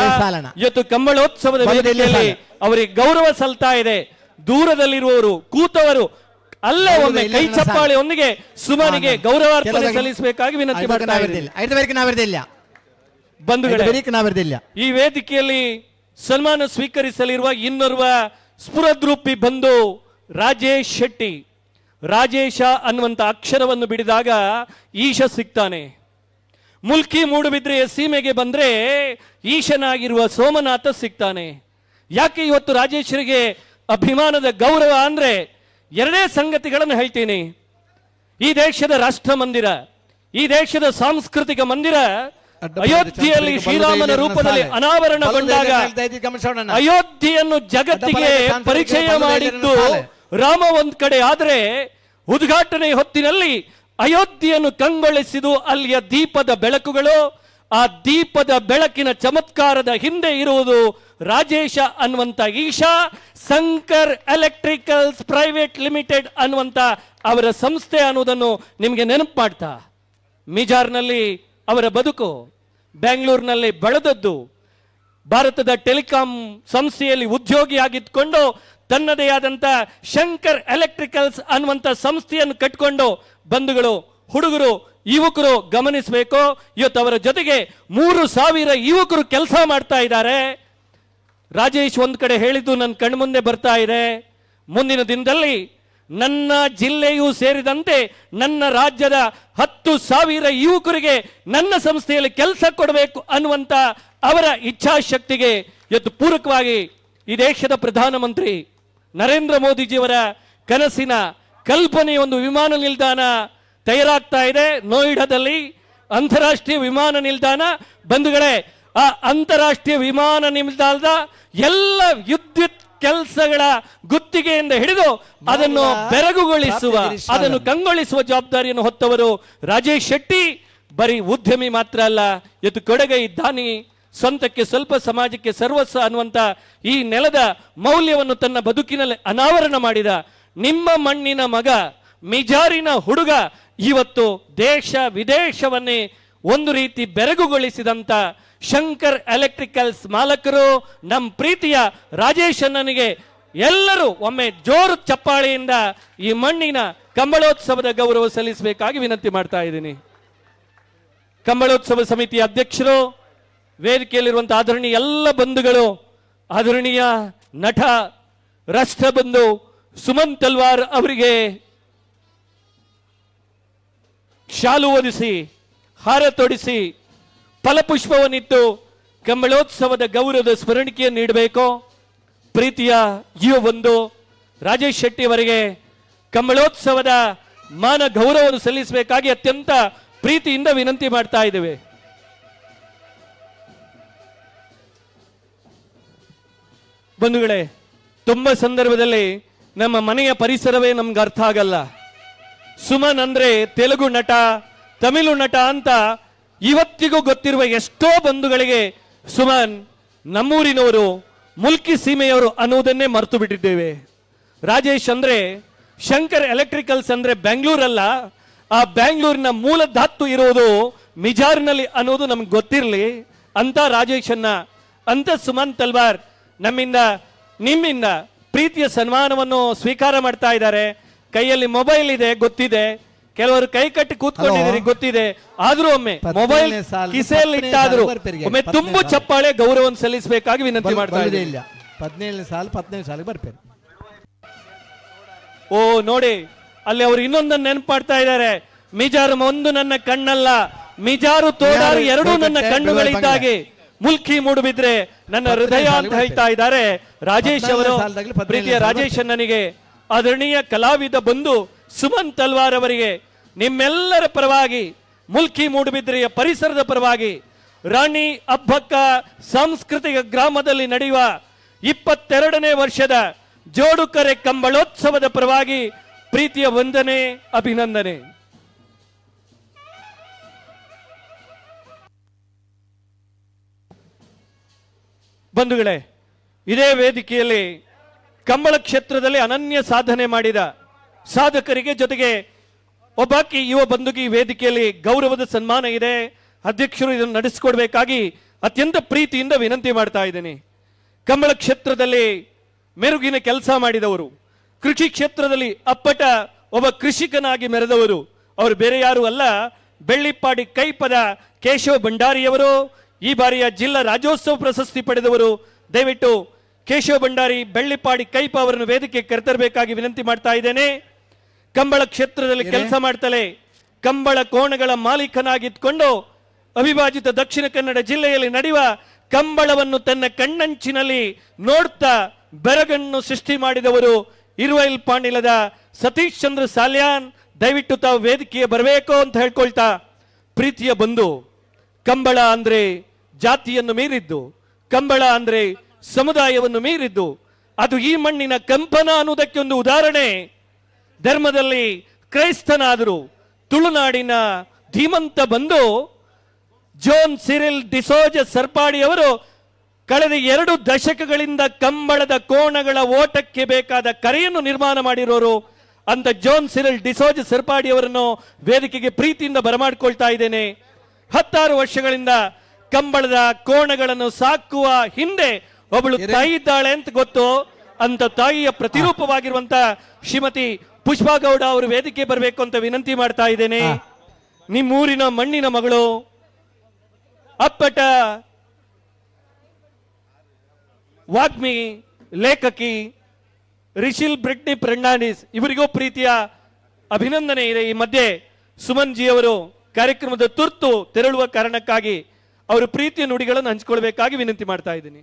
ಇವತ್ತು ಕಂಬಳೋತ್ಸವದ ವೇದಿಕೆಯಲ್ಲಿ ಅವರಿಗೆ ಗೌರವ ಸಲ್ತಾ ಇದೆ. ದೂರದಲ್ಲಿರುವವರು, ಕೂತವರು ಅಲ್ಲೇ ಒಮ್ಮೆ ಕೈ ಚಪ್ಪಾಳೆಯೊಂದಿಗೆ ಸುಮನಿಗೆ ಗೌರವಾರ್ಪಣೆ ಸಲ್ಲಿಸಬೇಕಾಗಿ ವಿನಂತಿ ಮಾಡ್ತಾ ಇದ್ದೀನಿ. ಬಂಧುಗಳೇ, ಈ ವೇದಿಕೆಯಲ್ಲಿ ಸನ್ಮಾನ ಸ್ವೀಕರಿಸಲಿರುವ ಇನ್ನೋರ್ವ ಸ್ಫುರದ್ರೂಪಿ ಬಂಧು ರಾಜೇಶ್ ಶೆಟ್ಟಿ. ರಾಜೇಶ ಅನ್ನುವಂಥ ಅಕ್ಷರವನ್ನು ಬಿಡಿದಾಗ ಈಶ ಸಿಗ್ತಾನೆ. ಮುಲ್ಕಿ ಮೂಡುಬಿದ್ರೆಯ ಸೀಮೆಗೆ ಬಂದ್ರೆ ಈಶನಾಗಿರುವ ಸೋಮನಾಥ ಸಿಗ್ತಾನೆ. ಯಾಕೆ ಇವತ್ತು ರಾಜೇಶರಿಗೆ ಅಭಿಮಾನದ ಗೌರವ ಅಂದ್ರೆ ಎರಡೇ ಸಂಗತಿಗಳನ್ನು ಹೇಳ್ತೀನಿ. ಈ ದೇಶದ ರಾಷ್ಟ್ರ ಮಂದಿರ, ಈ ದೇಶದ ಸಾಂಸ್ಕೃತಿಕ ಮಂದಿರ ಅಯೋಧ್ಯೆಯಲ್ಲಿ ಶ್ರೀರಾಮನ ರೂಪದಲ್ಲಿ ಅನಾವರಣಗೊಂಡಾಗ ಅಯೋಧ್ಯೆಯನ್ನು ಜಗತ್ತಿಗೆ ಪರಿಚಯ ಮಾಡಿದ್ದು ರಾಮ ಒಂದ್ ಕಡೆ ಆದ್ರೆ, ಉದ್ಘಾಟನೆ ಹೊತ್ತಿನಲ್ಲಿ ಅಯೋಧ್ಯೆಯನ್ನು ಕಂಗೊಳಿಸಿದು ಅಲ್ಲಿಯ ದೀಪದ ಬೆಳಕುಗಳು. ಆ ದೀಪದ ಬೆಳಕಿನ ಚಮತ್ಕಾರದ ಹಿಂದೆ ಇರುವುದು ರಾಜೇಶ ಅನ್ನುವಂಥ Isha Shankar electricals private limited ಅನ್ನುವಂಥ ಅವರ ಸಂಸ್ಥೆ ಅನ್ನುವುದನ್ನು ನಿಮಗೆ ನೆನಪು ಮಾಡ್ತಾ, ಮಿಜಾರ್ನಲ್ಲಿ ಅವರ ಬದುಕು, ಬೆಂಗಳೂರಿನಲ್ಲಿ ಬೆಳೆದದ್ದು, ಭಾರತದ ಟೆಲಿಕಾಂ ಸಂಸ್ಥೆಯಲ್ಲಿ ಉದ್ಯೋಗಿಯಾಗಿದ್ಕೊಂಡು ತನ್ನದೇ ಆದಂಥ ಶಂಕರ್ ಎಲೆಕ್ಟ್ರಿಕಲ್ಸ್ ಅನ್ನುವಂಥ ಸಂಸ್ಥೆಯನ್ನು ಕಟ್ಕೊಂಡು ಬಂಧುಗಳು, ಹುಡುಗರು, ಯುವಕರು ಗಮನಿಸಬೇಕು. ಇವತ್ತು ಅವರ ಜೊತೆಗೆ 3000 ಯುವಕರು ಕೆಲಸ ಮಾಡ್ತಾ ಇದ್ದಾರೆ. ರಾಜೇಶ್ ಒಂದು ಕಡೆ ಹೇಳಿದ್ದು ನನ್ನ ಕಣ್ಮುಂದೆ ಬರ್ತಾ ಇದೆ, ಮುಂದಿನ ದಿನದಲ್ಲಿ ನನ್ನ ಜಿಲ್ಲೆಯೂ ಸೇರಿದಂತೆ ನನ್ನ ರಾಜ್ಯದ 10,000 ಯುವಕರಿಗೆ ನನ್ನ ಸಂಸ್ಥೆಯಲ್ಲಿ ಕೆಲಸ ಕೊಡಬೇಕು ಅನ್ನುವಂಥ ಅವರ ಇಚ್ಛಾಶಕ್ತಿಗೆ ಇವತ್ತು ಪೂರಕವಾಗಿ ಈ ದೇಶದ ಪ್ರಧಾನಮಂತ್ರಿ ನರೇಂದ್ರ ಮೋದಿಜಿಯವರ ಕನಸಿನ ಕಲ್ಪನೆಯ ಒಂದು ವಿಮಾನ ನಿಲ್ದಾಣ ತಯಾರಾಗ್ತಾ ಇದೆ ನೋಯ್ಡಾದಲ್ಲಿ, ಅಂತಾರಾಷ್ಟ್ರೀಯ ವಿಮಾನ ನಿಲ್ದಾಣ. ಬಂಧುಗಳೇ, ಆ ಅಂತಾರಾಷ್ಟ್ರೀಯ ವಿಮಾನ ನಿಲ್ದಾಣದ ಎಲ್ಲ ವಿದ್ಯುತ್ ಕೆಲಸಗಳ ಗುತ್ತಿಗೆಯಿಂದ ಹಿಡಿದು ಅದನ್ನು ಬೆರಗುಗೊಳಿಸುವ, ಅದನ್ನು ಕಂಗೊಳಿಸುವ ಜವಾಬ್ದಾರಿಯನ್ನು ಹೊತ್ತವರು ರಾಜೇಶ್ ಶೆಟ್ಟಿ. ಬರೀ ಉದ್ಯಮಿ ಮಾತ್ರ ಅಲ್ಲ, ಇವತ್ತು ಕೊಡಗೈ ದಾನಿ, ಸ್ವಂತಕ್ಕೆ ಸ್ವಲ್ಪ ಸಮಾಜಕ್ಕೆ ಸರ್ವಸ್ವ ಅನ್ನುವಂಥ ಈ ನೆಲದ ಮೌಲ್ಯವನ್ನು ತನ್ನ ಬದುಕಿನಲ್ಲಿ ಅನಾವರಣ ಮಾಡಿದ ನಿಮ್ಮ ಮಣ್ಣಿನ ಮಗ, ಮಿಜಾರಿನ ಹುಡುಗ ಇವತ್ತು ದೇಶ ವಿದೇಶವನ್ನೇ ಒಂದು ರೀತಿ ಬೆರಗುಗೊಳಿಸಿದಂತ ಶಂಕರ್ ಎಲೆಕ್ಟ್ರಿಕಲ್ಸ್ ಮಾಲಕರು ನಮ್ಮ ಪ್ರೀತಿಯ ರಾಜೇಶ್ ಅಣ್ಣನಿಗೆ ಎಲ್ಲರೂ ಒಮ್ಮೆ ಜೋರು ಚಪ್ಪಾಳೆಯಿಂದ ಈ ಮಣ್ಣಿನ ಕಂಬಳೋತ್ಸವದ ಗೌರವ ಸಲ್ಲಿಸಬೇಕಾಗಿ ವಿನಂತಿ ಮಾಡ್ತಾ ಇದ್ದೀನಿ. ಕಂಬಳೋತ್ಸವ ಸಮಿತಿಯ ಅಧ್ಯಕ್ಷರು, ವೇದಿಕೆಯಲ್ಲಿರುವಂತಹ ಆದರಣೀಯ ಎಲ್ಲ ಬಂಧುಗಳು, ಆದರಣೀಯ ನಟ ರಾಷ್ಟ್ರಬಂಧು ಸುಮನ್ ತಲ್ವಾರ್ ಅವರಿಗೆ ಶಾಲು ಒದಿಸಿ, ಹಾರ ತೊಡಿಸಿ, ಫಲಪುಷ್ಪವನ್ನಿಟ್ಟು ಕಂಬಳೋತ್ಸವದ ಗೌರವದ ಸ್ಮರಣಿಕೆಯನ್ನು ನೀಡಬೇಕು. ಪ್ರೀತಿಯ ಯುವ ಬಂಧು ರಾಜೇಶ್ ಶೆಟ್ಟಿ ಅವರಿಗೆ ಕಂಬಳೋತ್ಸವದ ಮಾನ ಗೌರವವನ್ನು ಸಲ್ಲಿಸಬೇಕಾಗಿ ಅತ್ಯಂತ ಪ್ರೀತಿಯಿಂದ ವಿನಂತಿ ಮಾಡ್ತಾ ಇದ್ದೇವೆ. ಬಂಧುಗಳೇ, ತುಂಬ ಸಂದರ್ಭದಲ್ಲಿ ನಮ್ಮ ಮನೆಯ ಪರಿಸರವೇ ನಮ್ಗೆ ಅರ್ಥ ಆಗಲ್ಲ. ಸುಮನ್ ಅಂದ್ರೆ ತೆಲುಗು ನಟ, ತಮಿಳು ನಟ ಅಂತ ಇವತ್ತಿಗೂ ಗೊತ್ತಿರುವ ಎಷ್ಟೋ ಬಂಧುಗಳಿಗೆ ಸುಮನ್ ನಮ್ಮೂರಿನವರು, ಮುಲ್ಕಿ ಸೀಮೆಯವರು ಅನ್ನುವುದನ್ನೇ ಮರೆತು ಬಿಟ್ಟಿದ್ದೇವೆ. ರಾಜೇಶ್ ಅಂದ್ರೆ ಶಂಕರ್ ಎಲೆಕ್ಟ್ರಿಕಲ್ಸ್ ಅಂದ್ರೆ ಬೆಂಗಳೂರಲ್ಲ, ಆ ಬೆಂಗಳೂರಿನ ಮೂಲ ಧಾತು ಇರುವುದು ಮಿಜಾರ್ನಲ್ಲಿ ಅನ್ನೋದು ನಮ್ಗೆ ಗೊತ್ತಿರಲಿ ಅಂತ ರಾಜೇಶನ್ನ, ಅಂತ ಸುಮನ್ ತಲ್ವಾರ್ ನಮ್ಮಿಂದ ನಿಮ್ಮಿಂದ ಪ್ರೀತಿಯ ಸನ್ಮಾನವನ್ನು ಸ್ವೀಕಾರ ಮಾಡ್ತಾ ಇದ್ದಾರೆ. ಕೈಯಲ್ಲಿ ಮೊಬೈಲ್ ಇದೆ, ಗೊತ್ತಿದೆ, ಕೆಲವರು ಕೈ ಕಟ್ಟಿ ಕೂತ್ಕೊಂಡಿದ್ದೀರಿ, ಗೊತ್ತಿದೆ. ಆದ್ರೂ ಒಮ್ಮೆ ಮೊಬೈಲ್ ಕಿಸೆಯಲ್ಲಿ ಇಟ್ಟಾದ್ರೂ ಒಮ್ಮೆ ತುಂಬು ಚಪ್ಪಾಳೆ ಗೌರವವನ್ನು ಸಲ್ಲಿಸಬೇಕಾಗಿ ವಿನಂತಿ ಮಾಡ್ತಾ ಇದ್ದೀನಿ. 17 ಸಾಲು 15 ಸಾಲಿಗೆ ಬರ್ಪೇರು. ಓ ನೋಡಿ, ಅಲ್ಲಿ ಅವರು ಇನ್ನೊಂದನ್ನು ನೆನಪು ಮಾಡ್ತಾ ಇದ್ದಾರೆ. ಮಿಜಾರು ಒಂದು ನನ್ನ ಕಣ್ಣಲ್ಲ, ಮಿಜಾರು ತೋಡಾರು ಎರಡೂ ನನ್ನ ಕಣ್ಣುಗಳಿದ್ದಾಗೆ ಮುಲ್ಕಿ ಮೂಡುಬಿದ್ರೆ ನನ್ನ ಹೃದಯ ಅಂತ ಹೇಳ್ತಾ ಇದ್ದಾರೆ ರಾಜೇಶ್ ಅವರು. ಪ್ರೀತಿಯ ರಾಜೇಶ್ ನನಗೆ ಆದರಣೀಯ ಕಲಾವಿದ ಬಂಧು ಸುಮನ್ ತಲ್ವಾರ್ ಅವರಿಗೆ ನಿಮ್ಮೆಲ್ಲರ ಪರವಾಗಿ, ಮುಲ್ಕಿ ಮೂಡುಬಿದ್ರೆಯ ಪರಿಸರದ ಪರವಾಗಿ, ರಾಣಿ ಅಬ್ಬಕ್ಕ ಸಾಂಸ್ಕೃತಿಕ ಗ್ರಾಮದಲ್ಲಿ ನಡೆಯುವ 22ನೇ ವರ್ಷದ ಜೋಡುಕರೆ ಕಂಬಳೋತ್ಸವದ ಪರವಾಗಿ ಪ್ರೀತಿಯ ವಂದನೆ, ಅಭಿನಂದನೆ. ಬಂಧುಗಳೇ, ಇದೇ ವೇದಿಕೆಯಲ್ಲಿ ಕಂಬಳ ಕ್ಷೇತ್ರದಲ್ಲಿ ಅನನ್ಯ ಸಾಧನೆ ಮಾಡಿದ ಸಾಧಕರಿಗೆ ಜೊತೆಗೆ ಒಬ್ಬಾಕಿ ಯುವ ಬಂಧುಗೆ ವೇದಿಕೆಯಲ್ಲಿ ಗೌರವದ ಸನ್ಮಾನ ಇದೆ. ಅಧ್ಯಕ್ಷರು ಇದನ್ನು ನಡೆಸಿಕೊಡ್ಬೇಕಾಗಿ ಅತ್ಯಂತ ಪ್ರೀತಿಯಿಂದ ವಿನಂತಿ ಮಾಡ್ತಾ ಇದ್ದೀನಿ. ಕಂಬಳ ಕ್ಷೇತ್ರದಲ್ಲಿ ಮೆರುಗಿನ ಕೆಲಸ ಮಾಡಿದವರು, ಕೃಷಿ ಕ್ಷೇತ್ರದಲ್ಲಿ ಅಪ್ಪಟ ಒಬ್ಬ ಕೃಷಿಕನಾಗಿ ಮೆರೆದವರು ಅವರು ಬೇರೆ ಯಾರು ಅಲ್ಲ, ಬೆಳ್ಳಿಪ್ಪಾಡಿ ಕೈಪದ ಕೇಶವ ಭಂಡಾರಿಯವರು. ಈ ಬಾರಿಯ ಜಿಲ್ಲಾ ರಾಜ್ಯೋತ್ಸವ ಪ್ರಶಸ್ತಿ ಪಡೆದವರು. ದಯವಿಟ್ಟು ಕೇಶವ ಭಂಡಾರಿ, ಬೆಳ್ಳಿಪ್ಪಾಡಿ ಕೈಪ ಅವರನ್ನು ವೇದಿಕೆ ಕರೆತರಬೇಕಾಗಿ ವಿನಂತಿ ಮಾಡ್ತಾ ಇದ್ದೇನೆ. ಕಂಬಳ ಕ್ಷೇತ್ರದಲ್ಲಿ ಕೆಲಸ ಮಾಡ್ತಲೇ ಕಂಬಳ ಕೋಣಗಳ ಮಾಲೀಕನಾಗಿದ್ಕೊಂಡು ಅವಿಭಾಜಿತ ದಕ್ಷಿಣ ಕನ್ನಡ ಜಿಲ್ಲೆಯಲ್ಲಿ ನಡೆಯುವ ಕಂಬಳವನ್ನು ತನ್ನ ಕಣ್ಣಂಚಿನಲ್ಲಿ ನೋಡ್ತಾ ಬೆರಗನ್ನು ಸೃಷ್ಟಿ ಮಾಡಿದವರು ಇರುವೈಲ್ ಪಾಂಡಿಲದ ಸತೀಶ್ ಚಂದ್ರ ಸಾಲ್ಯಾನ್. ದಯವಿಟ್ಟು ತಾವು ವೇದಿಕೆಗೆ ಬರಬೇಕು ಅಂತ ಹೇಳ್ಕೊಳ್ತಾ, ಪ್ರೀತಿಯ ಬಂಧು, ಕಂಬಳ ಅಂದ್ರೆ ಜಾತಿಯನ್ನು ಮೀರಿದ್ದು, ಕಂಬಳ ಅಂದ್ರೆ ಸಮುದಾಯವನ್ನು ಮೀರಿದ್ದು, ಅದು ಈ ಮಣ್ಣಿನ ಕಂಪನ ಅನ್ನುವುದಕ್ಕೆ ಒಂದು ಉದಾಹರಣೆ. ಧರ್ಮದಲ್ಲಿ ಕ್ರೈಸ್ತನಾದರು ತುಳುನಾಡಿನ ಧೀಮಂತ ಬಂಧು ಜೋನ್ ಸಿರಿಲ್ ಡಿಸೋಜ ಸರ್ಪಾಡಿಯವರು ಕಳೆದ 2 ದಶಕಗಳಿಂದ ಕಂಬಳದ ಕೋಣಗಳ ಓಟಕ್ಕೆ ಬೇಕಾದ ಕರೆಯನ್ನು ನಿರ್ಮಾಣ ಮಾಡಿರೋರು ಅಂತ ಜೋನ್ ಸಿರಿಲ್ ಡಿಸೋಜ ಸರ್ಪಾಡಿಯವರನ್ನು ವೇದಿಕೆಗೆ ಪ್ರೀತಿಯಿಂದ ಬರಮಾಡಿಕೊಳ್ತಾ ಇದ್ದೇನೆ. 16 ವರ್ಷಗಳಿಂದ ಕಂಬಳದ ಕೋಣಗಳನ್ನು ಸಾಕುವ ಹಿಂದೆ ಒಬ್ಬಳು ತಾಯಿ ಇದ್ದಾಳೆ ಅಂತ ಗೊತ್ತು. ಅಂತ ತಾಯಿಯ ಪ್ರತಿರೂಪವಾಗಿರುವಂತ ಶ್ರೀಮತಿ ಪುಷ್ಪಗೌಡ ಅವರು ವೇದಿಕೆ ಬರಬೇಕು ಅಂತ ವಿನಂತಿ ಮಾಡ್ತಾ ಇದ್ದೇನೆ. ನಿಮ್ಮೂರಿನ ಮಣ್ಣಿನ ಮಗಳು, ಅಪ್ಪಟ ವಾಗ್ಮಿ ಲೇಖಕಿ ರಿಶಿಲ್ ಬ್ರಿಟ್ನಿ ಫರ್ನಾಂಡಿಸ್ ಇವರಿಗೂ ಪ್ರೀತಿಯ ಅಭಿನಂದನೆ ಇದೆ. ಈ ಮಧ್ಯೆ ಸುಮನ್ ಜಿ ಅವರು ಕಾರ್ಯಕ್ರಮದ ತುರ್ತು ತೆರಳುವ ಕಾರಣಕ್ಕಾಗಿ ಅವರು ಪ್ರೀತಿಯ ನುಡಿಗಳನ್ನು ಹಂಚಿಕೊಳ್ಬೇಕಾಗಿ ವಿನಂತಿ ಮಾಡ್ತಾ ಇದ್ದೀನಿ.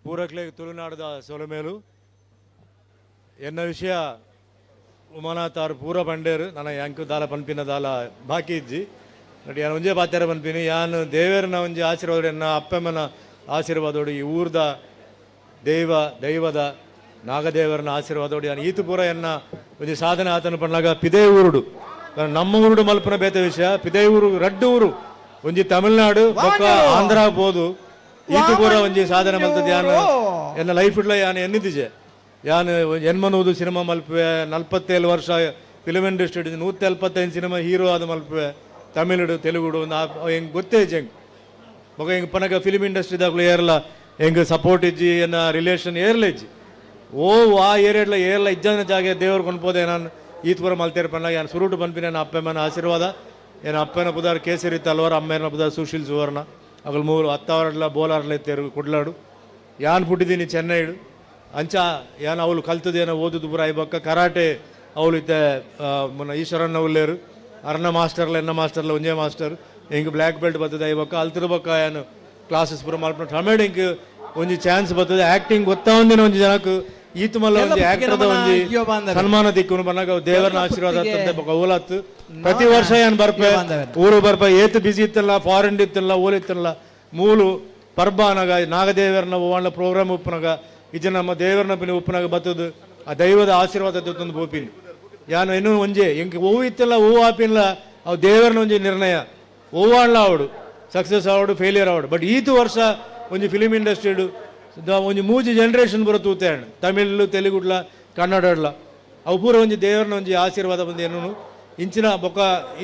ಪೂರಕ್ಲೆ ತುಳುನಾಡದ ಸೊಲಮೇಲು ಎನ್ನ ವಿಷಯ ಉಮಾನಾಥಾರು ಪೂರ ಬಂಡೇರು ನನ್ನ ಯಾಂಕು ದಾಲ ಪನ್ಪಿನ ದಾಲ ಬಾಕಿ ಇಜ್ಜಿ ನೋಡಿ. ಯಾನು ಒಂಜೇ ಬಾತ್ಯಾರ ಪನ್ಪಿನಿ, ಯಾನು ದೇವೇರನ ಒಂಜಿ ಆಶೀರ್ವಾದ, ಎನ್ನ ಅಪ್ಪಮ್ಮನ ಆಶೀರ್ವಾದೋಡು, ಈ ಊರ್ದ ದೈವದ ನಾಗದೇವರನ ಆಶೀರ್ವಾದೋಡು ಯಾನು ಈತು ಪೂರ ಎನ್ನ ಒಂಜಿ ಸಾಧನೆ ಆತನ ಪಣ್ಣಾಗ ಪಿದೇ ಊರುಡು ನಮ್ಮ ಊರುಡು ಮಲ್ಪನ ಬೇತ ವಿಷಯ. ಪಿದೇ ಊರು ರಡ್ಡು ಊರು ಒಂಜಿ ತಮಿಳ್ನಾಡು ಬೊಕ್ಕ ಆಂಧ್ರ ಪೋದು ಈತು ಪೂರ ಒಂಜಿ ಸಾಧನೆ ಮಲ್ತದ ಯಾನು ಎನ್ನ ಲೈಫ್ ಇಡ್ಲ ಯಾನು ಎನ್ನಿದ್ದಿಜೆ. ಯಾನ್ ಎನ್ಮನೂದು ಸಿನಿಮಾ ಮಲ್ಪುವೆ 47 ವರ್ಷ film industry 175 cinema hero ಆದ ಮಲ್ಪುವೆ ತಮಿಳುಡು ತೆಲುಗುಡು ಹೆಂಗೆ ಗೊತ್ತೇ ಹೆಂಗೆ ಮಗ ಹೆಂಗೆ ಪನಗ ಫಿಲಿಮ್ ಇಂಡಸ್ಟ್ರಿದಾಗಲೂ ಏರ್ಲ ಹೆಂಗೆ ಸಪೋರ್ಟ್ ಇಜ್ಜಿ ಎನ್ನ ರಿಲೇಷನ್ ಏರ್ಲ ಇಜ್ಜಿ ಓ ಆ ಏರಿಯಡ್ಲ ಏರ್ಲ ಇಜ್ಜನ ಜಾಗೆ ದೇವ್ರು ಕೊಂಡ್ಪೋದೆ ನಾನು ಈತ್ಪುರ ಮಲ್ತೇರ್ ಪನ್ನ ಯಾನ್ ಸುರುಟು ಪನ್ಪಿನ ನನ್ನ ಅಪ್ಪಮ್ಮನ ಆಶೀರ್ವಾದ ಏನ ಅಪ್ಪನ ಪುದಾರ್ ಕೇಸರಿ ತಲ್ವಾರ್ ಅಮ್ಮೇನ ಪುದಾರ್ ಸುಶೀಲ್ ಸುವರ್ಣ ಅಗಲ್ ಮೂರು ಹತ್ತವರಡ್ಲ ಬೋಲಾರ್ಲ ಇತ್ತೇರು ಕುಡ್ಲಾಡು ಯಾನ್ ಪುಟ್ಟಿದ್ದೀನಿ ಚೆನ್ನೈಡು ಅಂಚ ಯಾನ್ ಅವಳು ಕಲ್ತದೇನೋ ಓದುದು ಪೂರ ಐಬಕ್ಕ ಕರಾಟೆ ಅವಳು ಇತ್ತೆ ಮೊನ್ನ ಈಶ್ವರಣ್ಣ ಉಲ್ಲೇರು ಅರ್ಣ ಮಾಸ್ಟರ್ಲ ಎನ್ನ ಮಾಸ್ಟರ್ಲ ಒಂಜೇ ಮಾಸ್ಟರ್ ಹಿಂಗೆ ಬ್ಲ್ಯಾಕ್ ಬೆಲ್ಟ್ ಬರ್ತದೆ ಐಬಕ್ಕ ಅಲ್ತಿರ ಬಕ್ಕ ಯಾನು ಕ್ಲಾಸಸ್ ಪೂರ ಮಲ್ಪನ ಟಮೇಡ್ ಹಿಂಗೆ ಒಂಜಿ ಚಾನ್ಸ್ ಬರ್ತದೆ ಆ್ಯಕ್ಟಿಂಗ್ ಗೊತ್ತಾ ಒಂದಿನ ಒಂಜಿ ಜನಕ್ಕೆ ಈತ ಮಲ್ಲ ಒಂಜಿ ಆ್ಯಕ್ಟರ್ದ ಒಂಜಿ ಸನ್ಮಾನ ದಿಕ್ಕುನು ಬನ್ನಾಗ ದೇವರನ ಆಶೀರ್ವಾದ ತಂದೆ ಬೊಕ್ಕ ಓಲಾತ್ತು ಪ್ರತಿ ವರ್ಷ ಏನು ಬರ್ಪೆ ಊರು ಬರ್ಪೆ ಏತು ಬಿಸಿ ಇತ್ತಲ್ಲ ಫಾರಿನ್ ಇತ್ತಲ್ಲ ಓಲ್ ಇತ್ತಲ್ಲ ಮೂಲು ಪರ್ಬ ಅನಗ ನಾಗದೇವರನ ಓವಾಣ ಪ್ರೋಗ್ರಾಮ್ ಉಪ್ಪನಾಗ ಇಜ ನಮ್ಮ ದೇವರನ ಪಿನ ಉಪ್ಪನಾಗ ಬತ್ತದು ಆ ದೈವದ ಆಶೀರ್ವಾದ ತಂದು ಬೋಪಿನಿ ಯಾನು ಇನ್ನೂ ಒಂಜೆ ಎಂಕ್ ಹೂವು ಇತ್ತಲ್ಲ ಹೂವು ಆಪಿಲ್ಲ ಅವು ದೇವರನ ಒಂಜಿ ನಿರ್ಣಯ ಹೂವಾಣ್ಲ ಅವಡು ಸಕ್ಸಸ್ ಆವಡು ಫೇಲಿಯರ್ ಆವಡು ಬಟ್ ಈತು ವರ್ಷ ಒಂಜಿ ಫಿಲಿಮ್ ಇಂಡಸ್ಟ್ರಿಡು ಒಂಜಿ ಮೂಜಿ ಜನರೇಷನ್ ಬರೋ ತೂತೆ ತಮಿಳು ತೆಲುಗುಡ್ಲ ಕನ್ನಡಡ್ಲ ಅವು ಪೂರ ಒಂಜಿ ದೇವರನ ಒಂಜಿ ಆಶೀರ್ವಾದ ಬಂದು ಏನೂ ಇಂಚಿನ ಬೊಕ್ಕ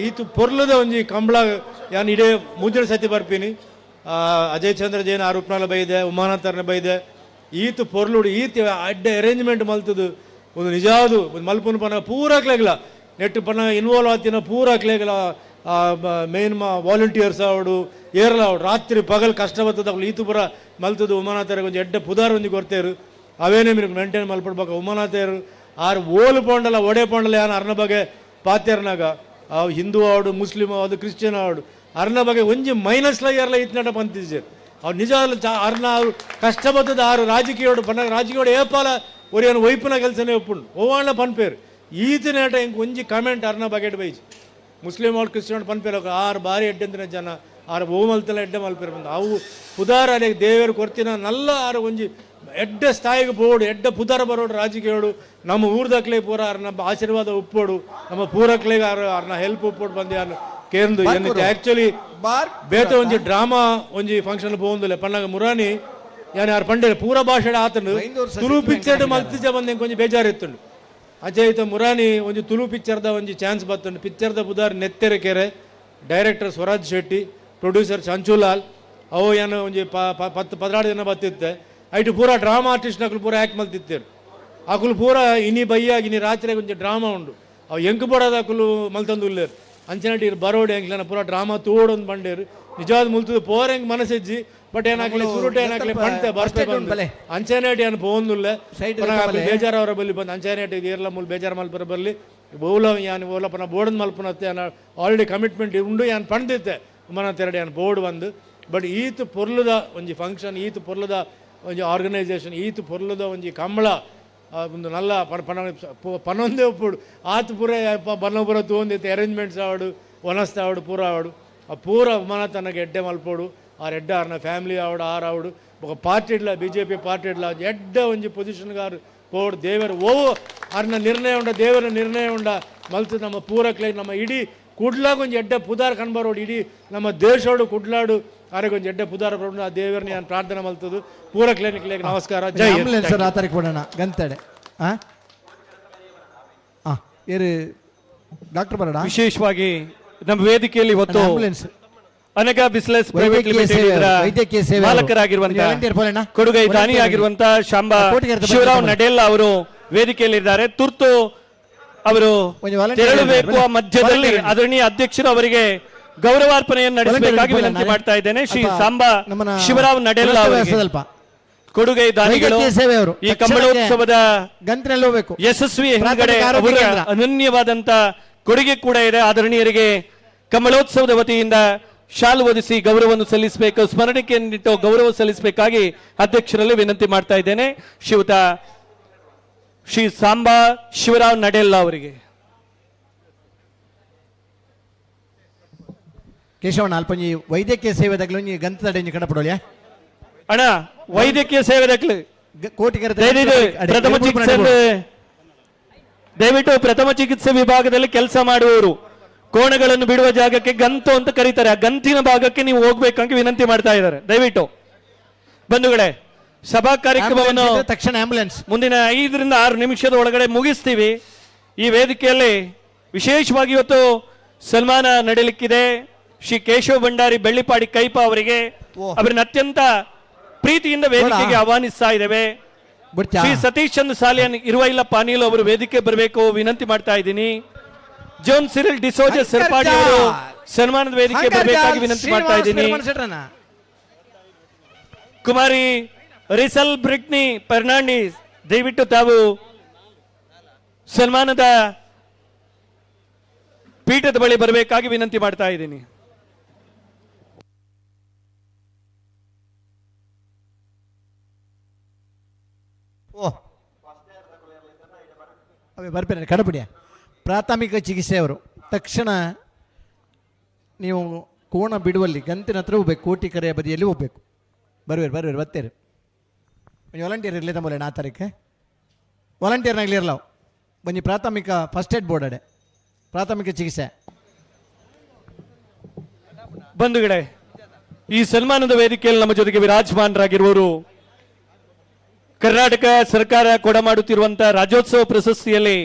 ಈತು ಪೊರ್ಲದ ಒಂಜಿ ಕಂಬಳ ಯಾನ್ ಇಡೇ ಮೂಜರ ಸತಿ ಬರ್ಪಿನಿ ಅಜಯ್ ಚಂದ್ರ ಜೈನ್ ಆರೂಪ್ನಾಲ ಬೈದೆ ಉಮಾನಾಥರ್ನ ಬೈದೆ ಈತು ಪೊರ್ಲುಡು ಈತ ಅಡ್ಡ ಅರೇಂಜ್ಮೆಂಟ್ ಮಲ್ತದು ಒಂದು ನಿಜಾದು ಒಂದು ಮಲ್ಪುನ ಪನ ಪೂರ ಕ್ಲೇಗ್ಲ ನೆಟ್ಟು ಪನ ಇನ್ವಾಲ್ವ್ ಆತಿನ ಪೂರ ಕ್ಲೇಗ್ಲ ಮೇನ್ ಮಾ ವಾಲಂಟಿಯರ್ಸ್ ಅವಡು ಏರ್ಲ ಅವಡು ರಾತ್ರಿ ಪಗಲ್ ಕಷ್ಟ ಬರ್ತದ ಅವಳು ಈತು ಪೂರ ಮಲ್ತದು ಉಮಾನಾಥರಿಗೆ ಒಂಜಿ ಎಡ್ಡ ಪುದಾರ್ ಒಂಜಿ ಕೊರ್ತೇರು ಅವೇನೇ మీరు ಮೇಂಟೈನ್ ಮಲ್ಪಡ್ಬೇಕು ಉಮಾನಾಥೇರು ಆರು ಓಲು ಪೋಂಡಲ ಒಡೆ ಪೋಂಡಲ ಯಾನ್ ಅರ್ನ ಬಗ್ಗೆ ಪಾತೇರ್ನಾಗ ಅವು ಹಿಂದೂ ಆವಡು ಮುಸ್ಲಿಮ್ ಆವಡು ಕ್ರಿಶ್ಚಿಯನ್ ಆವಡು ಅರ್ನ ಬಗ್ಗೆ ಒಂಜಿ ಮೈನಸ್ಲ ಏರ್ಲ ಇತ್ನಾಟ ಪಂತಿಜೇರು ಅವ್ರು ನಿಜ ಅರ್ನ ಅವರು ಕಷ್ಟ ಬರ್ತದ ಆರು ರಾಜಕೀಯೋಡು ಪನ್ನಾಗ ರಾಜಕೀಯೋಡು ಏಪಾಲ ಒರಿಯನ್ ಒಯ್ಪುನ ಕೆಲಸನೇ ಒಪ್ಪುಂಡು ಓವಾಣ ಪನ್ಪೇರು ಈತನೇಟ ಹಿಂಗೆ ಒಂಜಿ ಕಮೆಂಟ್ ಅರ್ನ ಬಗೆಟ್ ಬೈಜ್ ಮುಸ್ಲಿಂ ಅವ್ರು ಕ್ರಿಶ್ಚಿಯನ್ ಪನ್ಪೇರು ಆರು ಬಾರಿ ಎಡ್ಡೆಂದಿನ ಜನ ಆರು ಓ ಮಲ್ತಲ ಎಡ್ಡೆ ಮಲ್ಪೇರು ಬಂದು ಅವು ಪುದಾರ ಅಲೆ ದೇವರು ಕೊರ್ತಿನ ನಲ್ಲ ಆರು ಒಂಜಿ ಎಡ್ಡೆ ಸ್ಥಾಯಿಗೆ ಬೋಡು ಎಡ್ಡೆ ಪುದಾರ ಬರೋಡು ರಾಜಕೀಯೋಡು ನಮ್ಮ ಊರ್ದಕ್ಲೆ ಪೂರ ನಮ್ಮ ಆಶೀರ್ವಾದ ಉಪ್ಪೋಡು ನಮ್ಮ ಪೂರಕ್ಲೆಗೆ ಆರು ಅರ್ನ ಹೆಲ್ಪ್ ಉಪ್ಪೋಡು ಬಂದು ಯಾರು ಕೇಂದ್ರ ಆ್ಯಕ್ಚುಲಿ ಬೇತೆ ಒಂಜಿ ಡ್ರಾಮಾ ಒಂಜಿ ಫಂಕ್ಷನ್ ಪೋಂದಿಲ್ಲ ಪನ್ನಾಗ ಮುರಾನಿ ಯಾನ್ ಯಾರು ಪಂಡೇರು ಪೂರ ಭಾಷೆ ಆತನು ತುಳು ಪಿಕ್ಚರ್ ಮಲ್ತಿಜ ಬಂದ ಒಂಜಿ ಬೇಜಾರಿತ್ತುಂಡು ಅಜಯ್ ಮುರಾನಿ ಒಂಜಿ ತುಳು ಪಿಕ್ಚರ್ದ ಒಂಜಿ ಚಾನ್ಸ್ ಬತ್ತುಂಡು ಪಿಕ್ಚರ್ದ ಬುದಾರ್ ನೆತ್ತೆರೆ ಕೆರೆ ಡೈರೆಕ್ಟರ್ ಸ್ವರಾಜ್ ಶೆಟ್ಟಿ ಪ್ರೊಡ್ಯೂಸರ್ ಚಂಚುಲಾಲ್ ಅವು ಏನು ಒಂಜಿ 10-16 ಜನ ಬತ್ತಿತ್ತೆ ಐಟು ಪೂರ ಡ್ರಾಮಾ ಆರ್ಟಿಸ್ಟ್ ನಕಲು ಪೂರ ಆ್ಯಕ್ಟ್ ಮಲ್ತಿತ್ತೇರು ಅಕುಲು ಪೂರ ಇನಿ ಬಯ್ಯಾಗಿ ಇನಿ ರಾತ್ರಿ ಒಂಜಿ ಡ್ರಾಮಾ ಉಂಡು ಅವು ಎಂಕು ಬೋಡಾದ ಅಕುಲು ಮಲ್ತಂದು ಉಲ್ಲೇರು ಅಂಚನಟಿ ಬರೋಡು ಎಂಕ್ಲನ ಪೂರ ಡ್ರಾಮಾ ತೋಡೊಂದು ಬಂಡೇರು ನಿಜವಾದ ಮುಲ್ತದ ಪೋರ್ ಹೆಂಗ್ ಮನಸ್ಸೆಜ್ಜಿ ಬಟ್ ಏನಾಗ್ಲಿ ಸುರುಟು ಏನಾಗ್ಲಿ ಪಂತೆ ಬರ್ತೆ ಅಂಚನೇಟಿ ಏನು ಪೋಂದುಲ್ಲೆ ಬೇಜಾರ ಅವರ ಬಲ್ಲಿ ಬಂದು ಅಂಚನೇಟಿ ಏರ್ಲ ಮೂಲ ಬೇಜಾರು ಮಲ್ಪರ ಬಲ್ಲಿ ಓಲ ಯಾನ್ ಓಲಪ್ಪನ ಬೋರ್ಡ್ ಮಲ್ಪನತ್ತೆ ಆಲ್ರೆಡಿ ಕಮಿಟ್ಮೆಂಟ್ ಉಂಡು ಯಾನ್ ಪಂಡಿತ್ತೆ ಉಮನ ತೆರಡಿ ಯಾನ್ ಬೋರ್ಡ್ ಬಂದು ಬಟ್ ಈತು ಪೊರ್ಲುದ ಒಂಜಿ ಫಂಕ್ಷನ್ ಈತು ಪೊರ್ಲುದ ಒಂಜಿ ಆರ್ಗನೈಸೇಷನ್ ಈತು ಪೊರ್ಲುದ ಒಂಜಿ ಕಂಬಳ ಒಂದು ನಲ್ಲ ಪನ ಪನೊಂದೇ ಒಪ್ಪುಡು ಆತು ಪೂರ ಬನ್ನಪುರ ತೂಂದಿತ್ತು ಅರೇಂಜ್ಮೆಂಟ್ಸ್ ಆವಡು ವನಸ್ತ ಆವಡು ಪೂರ ಆವಡು ಆ ಪೂರ ಉಮನ ತನಗೆ ಎಡ್ಡೆ ಮಲ್ಪೋಡು ಆರ್ ಎಡ್ಡೆ ಆರ್ನ ಫ್ಯಾಮಿಲಿ ಆವಡು ಆರ್ ಆವಡು ఒక ಪಾರ್ಟಿ ಇಡ್ಲ ಬಿಜೆಪಿ ಪಾರ್ಟಿ ಇಡ್ಲ ಎಡ್ಡೆ ಒಂಜಿ ಪೊಸಿಷನ್ಗಾರು ಪೋಡು ದೇವರು ಓ ಅರ್ನ ನಿರ್ಣಯ ಉಂಡ ದೇವರ ನಿರ್ಣಯ ಉಂಡ ಮಲ್ತು ನಮ್ಮ ಪೂರಕ್ಲೆ ನಮ್ಮ ಇಡೀ ಕುಡ್ಲಾಗ ಒಂಜಿ ಎಡ್ಡೆ ಪುದಾರ್ ಕಣ್ಬರೋಡು ಇಡೀ ನಮ್ಮ ದೇಶೋಡು ಕುಡ್ಲಾಡು ಆರೆಗೆ ಒಂಜಿ ಎಡ್ಡೆ ಪುದಾರ ಬರೋಡು ಆ ದೇವರನ್ನ ನಾನು ಪ್ರಾರ್ಥನೆ ಮಲ್ತದು ಪೂರ ಕ್ಲಿನಿಕ್ ನಮಸ್ಕಾರ ಜೈ ಆಂಬುಲೆನ್ಸ್ ಆ ತಾರೀಕು ಕೊಡೋಣ ಗಂತಡೆ ಹಾಂ ಹಾಂ ಏರು ಡಾಕ್ಟರ್ ಬರೋಣ ವಿಶೇಷವಾಗಿ ನಮ್ಮ ವೇದಿಕೆಯಲ್ಲಿ ಇವತ್ತು ambulance Anagha business private limited ವೈದ್ಯಕೀಯ ಸೇವೆ ಮಾಲಕರಾಗಿರುವಂತಹ ಕೊಡುಗೈ ದಾನಿಯಾಗಿರುವಂತಹ ಶಾಂಬ ಶಿವರಾವ್ ನಡೇಲ್ಲ ಅವರು ವೇದಿಕೆಯಲ್ಲಿದ್ದಾರೆ. ತುರ್ತು ಅವರು ತೆರಳಬೇಕು. ಆ ಮಧ್ಯದಲ್ಲಿ ಆದರಣೀಯ ಅಧ್ಯಕ್ಷರು ಅವರಿಗೆ ಗೌರವಾರ್ಪಣೆಯನ್ನು ನಡೆಸಬೇಕಾಗಿ ವಿನಂತಿ ಮಾಡ್ತಾ ಇದ್ದೇನೆ. ಶ್ರೀ ಸಾಂಬಾ ಶಿವರಾವ್ ನಡೇಲ್ಲ ಅವರಿಗೆ ಕೊಡುಗೈ ದಾನಿಗಳು ಈ ಕಂಬಳೋತ್ಸವದ ಯಶಸ್ವಿ ಹಿಂದ್ಗಡೆ ಅವರ ಅನನ್ಯವಾದಂತ ಕೊಡುಗೆ ಕೂಡ ಇದೆ. ಆದರಣೀಯರಿಗೆ ಕಂಬಳೋತ್ಸವದ ವತಿಯಿಂದ ಶಾಲು ಒದಿಸಿ ಗೌರವವನ್ನು ಸಲ್ಲಿಸಬೇಕು, ಸ್ಮರಣಿಕೆಯನ್ನಿಟ್ಟು ಗೌರವ ಸಲ್ಲಿಸಬೇಕಾಗಿ ಅಧ್ಯಕ್ಷರಲ್ಲಿ ವಿನಂತಿ ಮಾಡ್ತಾ ಇದ್ದೇನೆ. ಶ್ರೀಯುತ ಶ್ರೀ ಸಾಂಬಾ ಶಿವರಾವ್ ನಡೇಲ್ಲ ಅವರಿಗೆ. ಕೇಶವಣ್ಣ ಅಲ್ಪಂಜಿ ವೈದ್ಯಕೀಯ ಸೇವೆ ತಗಲು ಗಂತದಡೆ ಕಡಪಡೋಳಿಯ ಅಣ್ಣ ವೈದ್ಯಕೀಯ ಸೇವೆ ದಕ್ಲು ಪ್ರಥಮ ಚಿಕಿತ್ಸೆ ದಯವಿಟ್ಟು ಪ್ರಥಮ ಚಿಕಿತ್ಸೆ ವಿಭಾಗದಲ್ಲಿ ಕೆಲಸ ಮಾಡುವವರು ಕೋಣಗಳನ್ನು ಬಿಡುವ ಜಾಗಕ್ಕೆ ಗಂತು ಅಂತ ಕರೀತಾರೆ. ಆ ಗಂತಿನ ಭಾಗಕ್ಕೆ ನೀವು ಹೋಗ್ಬೇಕಂತ ವಿನಂತಿ ಮಾಡ್ತಾ ಇದ್ದಾರೆ. ದಯವಿಟ್ಟು ಬಂಧುಗಳೇ, ಸಭಾ ಕಾರ್ಯಕ್ರಮವನ್ನು ತಕ್ಷಣ ಆಂಬ್ಯುಲೆನ್ಸ್ ಮುಂದಿನ 5 ರಿಂದ 6 ನಿಮಿಷದ ಒಳಗಡೆ ಮುಗಿಸ್ತೀವಿ. ಈ ವೇದಿಕೆಯಲ್ಲಿ ವಿಶೇಷವಾಗಿ ಇವತ್ತು ಸನ್ಮಾನ ನಡೆಯಲಿಕ್ಕಿದೆ. ಶ್ರೀ ಕೇಶವ ಭಂಡಾರಿ ಬೆಳ್ಳಿಪಾಡಿ ಕೈಪ ಅವರಿಗೆ, ಅವರನ್ನ ಅತ್ಯಂತ ಪ್ರೀತಿಯಿಂದ ವೇದಿಕೆಗೆ ಆಹ್ವಾನಿಸ್ತಾ ಇದ್ದೇವೆ. ಶ್ರೀ ಸತೀಶ್ ಚಂದ್ರ ಸಾಲಿಯನ್ ಇರುವೈಲ ಪಾನೀಲ್ ಅವರು ವೇದಿಕೆ ಬರಬೇಕು ವಿನಂತಿ ಮಾಡ್ತಾ ಇದ್ದೀನಿ. ಜೋನ್ ಸಿರಿಲ್ ಡಿಸೋಜ ಸೆರ್ಪಾಡಿ ಅವರು ಸನ್ಮಾನದ ವೇದಿಕೆ ಬರಬೇಕಾಗಿ ವಿನಂತಿ ಮಾಡ್ತಾ ಇದ್ದೀನಿ. ಕುಮಾರಿ ರಿಸಲ್ ಬ್ರಿಟ್ನಿ ಫರ್ನಾಂಡಿಸ್, ದಯವಿಟ್ಟು ತಾವು ಸನ್ಮಾನದ ಪೀಠದ ಬಳಿ ಬರಬೇಕಾಗಿ ವಿನಂತಿ ಮಾಡ್ತಾ ಇದ್ದೀನಿ. ಬರ್ಬೇರೆ ಕಡಪಡಿಯ ಪ್ರಾಥಮಿಕ ಚಿಕಿತ್ಸೆಯವರು ತಕ್ಷಣ ನೀವು ಕೋಣ ಬಿಡುವಲ್ಲಿ ಗಂತಿನ ಹತ್ರ ಹೋಗ್ಬೇಕು, ಕೋಟಿ ಕರೆಯ ಬದಿಯಲ್ಲಿ ಹೋಗ್ಬೇಕು. ಬರ್ಬೇರು ಬರ್ಬೇರು ಬರ್ತೇರು. ವಾಲಂಟಿಯರ್ ಇರಲಿ ತಮ್ಮಲ್ಲ ಆ ತಾರೀಖೆ ವಾಲಂಟಿಯರ್ನಾಗಲಿ ಇರಲ್ಲ. ಬನ್ನಿ ಪ್ರಾಥಮಿಕ ಫಸ್ಟ್ ಏಡ್ ಬೋರ್ಡ್ ಅಡೆ ಪ್ರಾಥಮಿಕ ಚಿಕಿತ್ಸೆ. ಬಂಧುಗಳೇ, ಈ ಸನ್ಮಾನದ ವೇದಿಕೆಯಲ್ಲಿ ನಮ್ಮ ಜೊತೆಗೆ ವಿರಾಜಮಾನರಾಗಿರುವವರು ಕರ್ನಾಟಕ ಸರ್ಕಾರ ಕೊಡಮಾಡುತ್ತಿರುವಂತಹ ರಾಜ್ಯೋತ್ಸವ ಪ್ರಶಸ್ತಿಯಲ್ಲಿ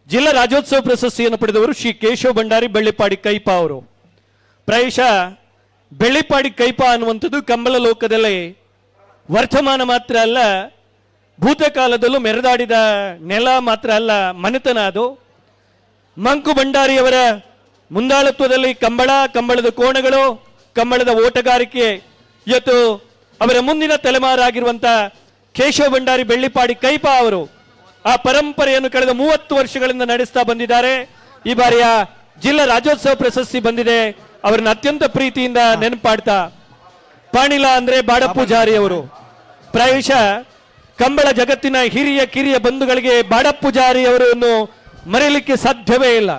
ಜಿಲ್ಲಾ ರಾಜ್ಯೋತ್ಸವ ಪ್ರಶಸ್ತಿಯನ್ನು ಪಡೆದವರು ಶ್ರೀ ಕೇಶವ ಭಂಡಾರಿ ಬೆಳ್ಳಿಪಾಡಿ ಕೈಪಾ ಅವರು. ಪ್ರಾಯಶಃ ಬೆಳ್ಳಿಪಾಡಿ ಕೈಪಾ ಅನ್ನುವಂಥದ್ದು ಕಂಬಳ ಲೋಕದಲ್ಲಿ ವರ್ತಮಾನ ಮಾತ್ರ ಅಲ್ಲ, ಭೂತಕಾಲದಲ್ಲೂ ಮೆರೆದಾಡಿದ ನೆಲ ಮಾತ್ರ ಅಲ್ಲ, ಮನೆತನ ಅದು. ಮಂಕು ಭಂಡಾರಿಯವರ ಮುಂದಾಳತ್ವದಲ್ಲಿ ಕಂಬಳ, ಕಂಬಳದ ಕೋಣಗಳು, ಕಂಬಳದ ಓಟಗಾರಿಕೆ ಇವತ್ತು ಅವರ ಮುಂದಿನ ತಲೆಮಾರಾಗಿರುವಂಥ ಕೇಶವ ಭಂಡಾರಿ ಬೆಳ್ಳಿಪಾಡಿ ಕೈಪಾ ಅವರು ಆ ಪರಂಪರೆಯನ್ನು ಕಳೆದ 30 ವರ್ಷಗಳಿಂದ ನಡೆಸ್ತಾ ಬಂದಿದ್ದಾರೆ. ಈ ಬಾರಿಯ ಜಿಲ್ಲಾ ರಾಜ್ಯೋತ್ಸವ ಪ್ರಶಸ್ತಿ ಬಂದಿದೆ. ಅವರನ್ನ ಅತ್ಯಂತ ಪ್ರೀತಿಯಿಂದ ನೆನಪಾಡ್ತಾ ಪಾಣಿಲ ಅಂದ್ರೆ ಬಾಡ ಪೂಜಾರಿ ಅವರು. ಪ್ರಾಯಶಃ ಕಂಬಳ ಜಗತ್ತಿನ ಹಿರಿಯ ಕಿರಿಯ ಬಂಧುಗಳಿಗೆ ಬಾಡ ಪೂಜಾರಿ ಅವರನ್ನು ಮರೆಯಲಿಕ್ಕೆ ಸಾಧ್ಯವೇ ಇಲ್ಲ.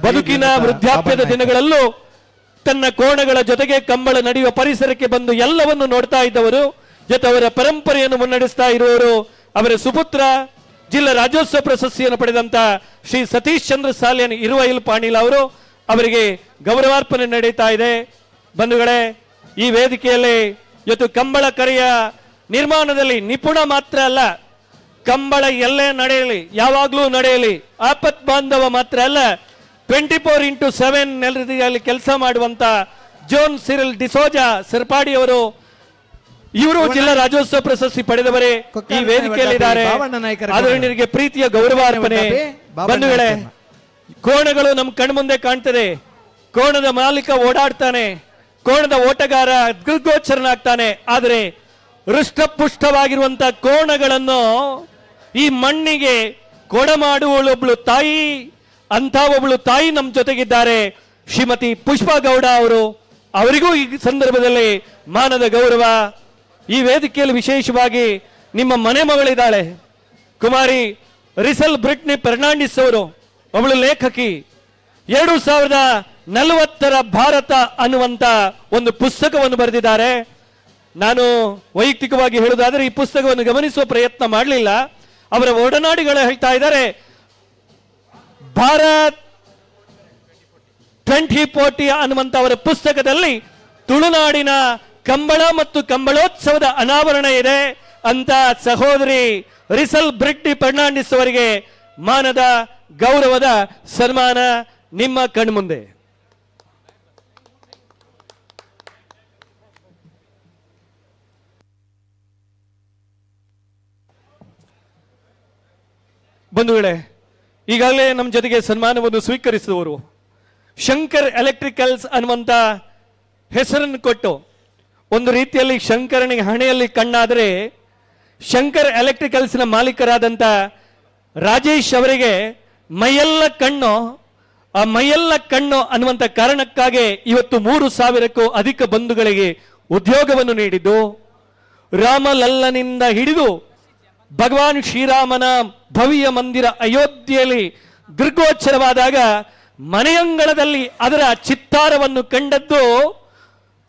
ಬದುಕಿನ ವೃದ್ಧಾಪ್ಯದ ದಿನಗಳಲ್ಲೂ ತನ್ನ ಕೋಣಗಳ ಜೊತೆಗೆ ಕಂಬಳ ನಡೆಯುವ ಪರಿಸರಕ್ಕೆ ಬಂದು ಎಲ್ಲವನ್ನು ನೋಡ್ತಾ ಇದ್ದವರು, ಜೊತೆ ಅವರ ಪರಂಪರೆಯನ್ನು ಮುನ್ನಡೆಸ್ತಾ ಇರುವವರು ಅವರ ಸುಪುತ್ರ ಜಿಲ್ಲಾ ರಾಜ್ಯೋತ್ಸವ ಪ್ರಶಸ್ತಿಯನ್ನು ಪಡೆದಂತ ಶ್ರೀ ಸತೀಶ್ ಚಂದ್ರ ಸಾಲಿಯನ್ ಇರುವೈಲ್ ಪಾಣೀಲ್ ಅವರು. ಅವರಿಗೆ ಗೌರವಾರ್ಪಣೆ ನಡೀತಾ ಇದೆ. ಬಂಧುಗಳೇ, ಈ ವೇದಿಕೆಯಲ್ಲಿ ಇವತ್ತು ಕಂಬಳ ಕರೆಯ ನಿರ್ಮಾಣದಲ್ಲಿ ನಿಪುಣ ಮಾತ್ರ ಅಲ್ಲ, ಕಂಬಳ ಎಲ್ಲೇ ನಡೆಯಲಿ, ಯಾವಾಗಲೂ ನಡೆಯಲಿ, ಆಪತ್ ಬಾಂಧವ ಮಾತ್ರ ಅಲ್ಲ, 24x7 ನೆಲದಲ್ಲಿ ಕೆಲಸ ಮಾಡುವಂತ ಜೋನ್ ಸಿರಿಲ್ ಡಿಸೋಜಾ ಸೆರ್ಪಾಡಿ ಅವರು, ಇವರು ಜಿಲ್ಲಾ ರಾಜ್ಯೋತ್ಸವ ಪ್ರಶಸ್ತಿ ಪಡೆದವರೇ ಈ ವೇದಿಕೆಯಲ್ಲಿದ್ದಾರೆ. ಆದರಣೀಯರಿಗೆ ಪ್ರೀತಿಯ ಗೌರವಾರ್ಪಣೆ. ಬಂಧುಗಳೇ, ಕೋಣಗಳು ನಮ್ಮ ಕಣ್ಮುಂದೆ ಕಾಣ್ತದೆ. ಕೋಣದ ಮಾಲೀಕ ಓಡಾಡ್ತಾನೆ, ಕೋಣದ ಓಟಗಾರ ದೃಗ್ಗೋಚರನಾಗ್ತಾನೆ. ಆದರೆ ಹೃಷ್ಟಪುಷ್ಟವಾಗಿರುವಂತಹ ಕೋಣಗಳನ್ನು ಈ ಮಣ್ಣಿಗೆ ಕೊಡಮಾಡುವಳೊಬ್ಳು ತಾಯಿ, ಅಂತ ಒಬ್ಳು ತಾಯಿ ನಮ್ಮ ಜೊತೆಗಿದ್ದಾರೆ, ಶ್ರೀಮತಿ ಪುಷ್ಪಾ ಗೌಡ ಅವರು. ಅವರಿಗೂ ಈ ಸಂದರ್ಭದಲ್ಲಿ ಮಾನದ ಗೌರವ. ಈ ವೇದಿಕೆಯಲ್ಲಿ ವಿಶೇಷವಾಗಿ ನಿಮ್ಮ ಮನೆ ಮಗಳಿದ್ದಾಳೆ ಕುಮಾರಿ ರಿಸಲ್ ಬ್ರಿಟ್ನಿ ಫರ್ನಾಂಡಿಸ್ ಅವರು, ಅವಳು ಲೇಖಕಿ. 2040ರ ಭಾರತ ಅನ್ನುವಂತ ಒಂದು ಪುಸ್ತಕವನ್ನು ಬರೆದಿದ್ದಾರೆ. ನಾನು ವೈಯಕ್ತಿಕವಾಗಿ ಹೇಳುವುದಾದರೆ ಈ ಪುಸ್ತಕವನ್ನು ಗಮನಿಸುವ ಪ್ರಯತ್ನ ಮಾಡಲಿಲ್ಲ. ಅವರ ಒಡನಾಡಿಗಳು ಹೇಳ್ತಾ ಇದ್ದಾರೆ, ಭಾರತ್ 2040 ಅನ್ನುವಂತ ಅವರ ಪುಸ್ತಕದಲ್ಲಿ ತುಳುನಾಡಿನ ಕಂಬಳ ಮತ್ತು ಕಂಬಳೋತ್ಸವದ ಅನಾವರಣ ಇದೆ ಅಂತ ಸಹೋದರಿ ರಿಸಲ್ ಬ್ರಿಟ್ನಿ ಫರ್ನಾಂಡಿಸ್ ಅವರಿಗೆ ಮಾನದ ಗೌರವದ ಸನ್ಮಾನ ನಿಮ್ಮ ಕಣ್ಮುಂದೆ. ಬಂಧುಗಳೇ, ಈಗಾಗಲೇ ನಮ್ಮ ಜೊತೆಗೆ ಸನ್ಮಾನವನ್ನು ಸ್ವೀಕರಿಸಿದವರು ಶಂಕರ್ ಎಲೆಕ್ಟ್ರಿಕಲ್ಸ್ ಅನ್ನುವಂಥ ಹೆಸರನ್ನು ಕೊಟ್ಟು ಒಂದು ರೀತಿಯಲ್ಲಿ ಶಂಕರನಿಗೆ ಹಣೆಯಲ್ಲಿ ಕಣ್ಣಾದರೆ ಶಂಕರ್ ಎಲೆಕ್ಟ್ರಿಕಲ್ಸ್ನ ಮಾಲೀಕರಾದಂಥ ರಾಜೇಶ್ ಅವರಿಗೆ ಮೈಯೆಲ್ಲ ಕಣ್ಣು, ಆ ಮೈಯೆಲ್ಲ ಕಣ್ಣು ಅನ್ನುವಂಥ ಕಾರಣಕ್ಕಾಗಿ ಇವತ್ತು 3000ಕ್ಕೂ ಅಧಿಕ ಬಂಧುಗಳಿಗೆ ಉದ್ಯೋಗವನ್ನು ನೀಡಿದ್ದು, ರಾಮಲಲ್ಲನಿಂದ ಹಿಡಿದು ಭಗವಾನ್ ಶ್ರೀರಾಮನ ಭವ್ಯ ಮಂದಿರ ಅಯೋಧ್ಯೆಯಲ್ಲಿ ದೃಗ್ಗೋಚರವಾದಾಗ ಮನೆಯಂಗಳದಲ್ಲಿ ಅದರ ಚಿತ್ತಾರವನ್ನು ಕಂಡದ್ದು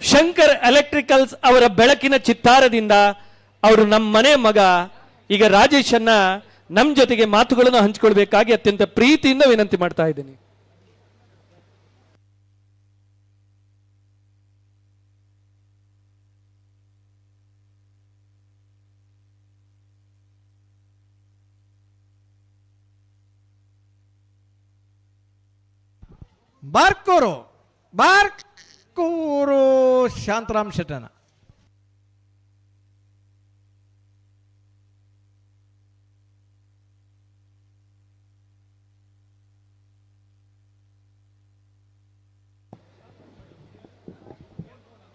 ಶಂಕರ್ ಎಲೆಕ್ಟ್ರಿಕಲ್ಸ್ ಅವರ ಬೆಳಕಿನ ಚಿತ್ತಾರದಿಂದ. ಅವರು ನಮ್ಮ ಮನೆ ಮಗ. ಈಗ ರಾಜೇಶನ್ನ ನಮ್ಮ ಜೊತೆಗೆ ಮಾತುಗಳನ್ನು ಹಂಚಿಕೊಳ್ಬೇಕಾಗಿ ಅತ್ಯಂತ ಪ್ರೀತಿಯಿಂದ ವಿನಂತಿ ಮಾಡ್ತಾ ಇದ್ದೀನಿ. Barkur Barkur Shantaram ಶೆಟ್ಟನ.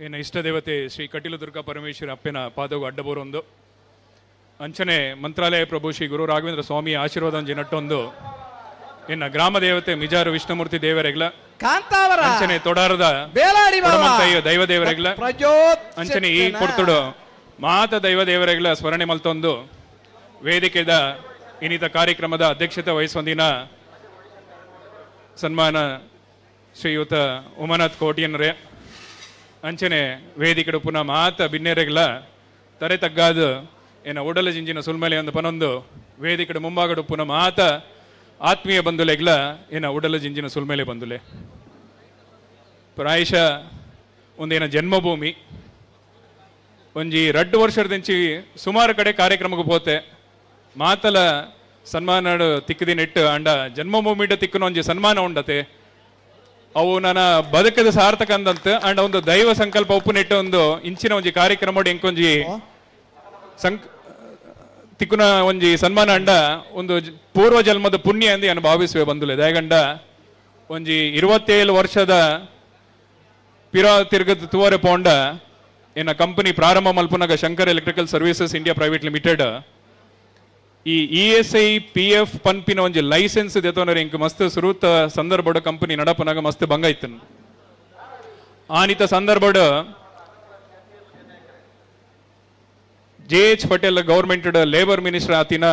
ಏನು ಇಷ್ಟ ದೇವತೆ ಶ್ರೀ ಕಟೀಲು ದುರ್ಗಾ ಪರಮೇಶ್ವರ ಅಪ್ಪನ ಪಾದವು ಅಡ್ಡಬೋರೊಂದು ಅಂಚನೆ ಮಂತ್ರಾಲಯ ಪ್ರಭು ಶ್ರೀ ಗುರು ರಾಘವೇಂದ್ರ ಸ್ವಾಮಿಯ ಆಶೀರ್ವಾದ ನಟ್ಟೊಂದು ಎನ್ನ ಗ್ರಾಮ ದೇವತೆ ಮಿಜಾರು ವಿಷ್ಣುಮೂರ್ತಿ ದೇವರೆಗ್ಲ ಕಾಂತಾವರ ಅಂಚನೆ ತೊಡಾರದ ಬೇಲಾಡಿ ದೈವ ದೇವರೆಗ್ಲ ಅಂಚನೆ ಈ ಕೊಡ್ತುಡು ಮಾತ ದೈವ ದೇವರೆಗ್ಲ ಸ್ಮರಣೆ ಮಲ್ತೊಂದು ವೇದಿಕೆದ ಇನ್ನಿತ ಕಾರ್ಯಕ್ರಮದ ಅಧ್ಯಕ್ಷತೆ ವಹಿಸೊಂದಿನ ಸನ್ಮಾನ ಶ್ರೀಯುತ ಉಮಾನಾಥ್ ಕೋಟಿಯನ್ರೇ ಅಂಚನೆ ವೇದಿಕೆಡು ಪುನಃ ಮಾತ ಬಿನ್ನೆರೆಗ್ಲ ತರೆ ತಗ್ಗಾದು ಏನ ಉಡಲ ಜಿಂಜಿನ ಸುಲ್ಮಲೆ ಒಂದು ಪನೊಂದು ವೇದಿಕೆಡು ಮುಂಭಾಗಡು ಪುನಃ ಮಾತ ಆತ್ಮೀಯ ಬಂಧುಲೆಗ್ಲ ಏನ ಉಡಲ ಜಿಂಜಿನ ಸುಲ್ಮೇಲೆ ಬಂಧುಲೆ. ಪ್ರಾಯಶಃ ಒಂದೇನ ಜನ್ಮಭೂಮಿ ಒಂಜಿ 2 ವರ್ಷದಿಂಚಿ ಸುಮಾರು ಕಡೆ ಕಾರ್ಯಕ್ರಮಕ್ಕೆ ಪೋತೆ ಮಾತಲ ಸನ್ಮಾನ ತಿಕ್ಕದಿನಿಟ್ಟು ಅಂಡ ಜನ್ಮಭೂಮಿ ತಿಕ್ಕನ ಒಂಜಿ ಸನ್ಮಾನ ಉಂಡತೆ ಅವು ನನ್ನ ಬದುಕದ ಸಾರ್ಥಕ ಅಂದಂತ ಅಂಡ್ ಒಂದು ದೈವ ಸಂಕಲ್ಪ ಉಪ್ಪುನೆಟ್ಟು ಒಂದು ಇಂಚಿನ ಒಂಜಿ ಕಾರ್ಯಕ್ರಮ ಎಂಕೊಂಜಿ ತಿಕ್ಕುನ ಒಂಜಿ ಸನ್ಮಾನ ಅಂಡ ಒಂದು ಪೂರ್ವ ಜನ್ಮದ ಪುಣ್ಯ ಎಂದು ನಾನು ಭಾವಿಸುವೆ ಬಂದುಲೆ. ದಯಗಂಡ ಒಂಜಿ 27 ವರ್ಷದ ಪಿರ ತಿರುಗದ ತುವರೆ ಪೋಂಡ ಎನ್ನ ಕಂಪನಿ ಪ್ರಾರಂಭ ಮಲ್ಪುನಗ Shankar electrical services India private limited ಈ E S I P F ಪನ್ಪಿನ ಒಂಜಿ ಲೈಸೆನ್ಸ್ ದೆತೋನರ್ ಎಂಕ್ ಮಸ್ತ್ ಸುರೂತ ಸಂದರ್ಭಡ್ ಕಂಪನಿ ನಡಪನಾಗ ಮಸ್ತ್ ಭಂಗ ಇತ್ತು. ಆನಿತ ಸಂದರ್ಭಡ್ J H Patel government labour minister ಆತಿನ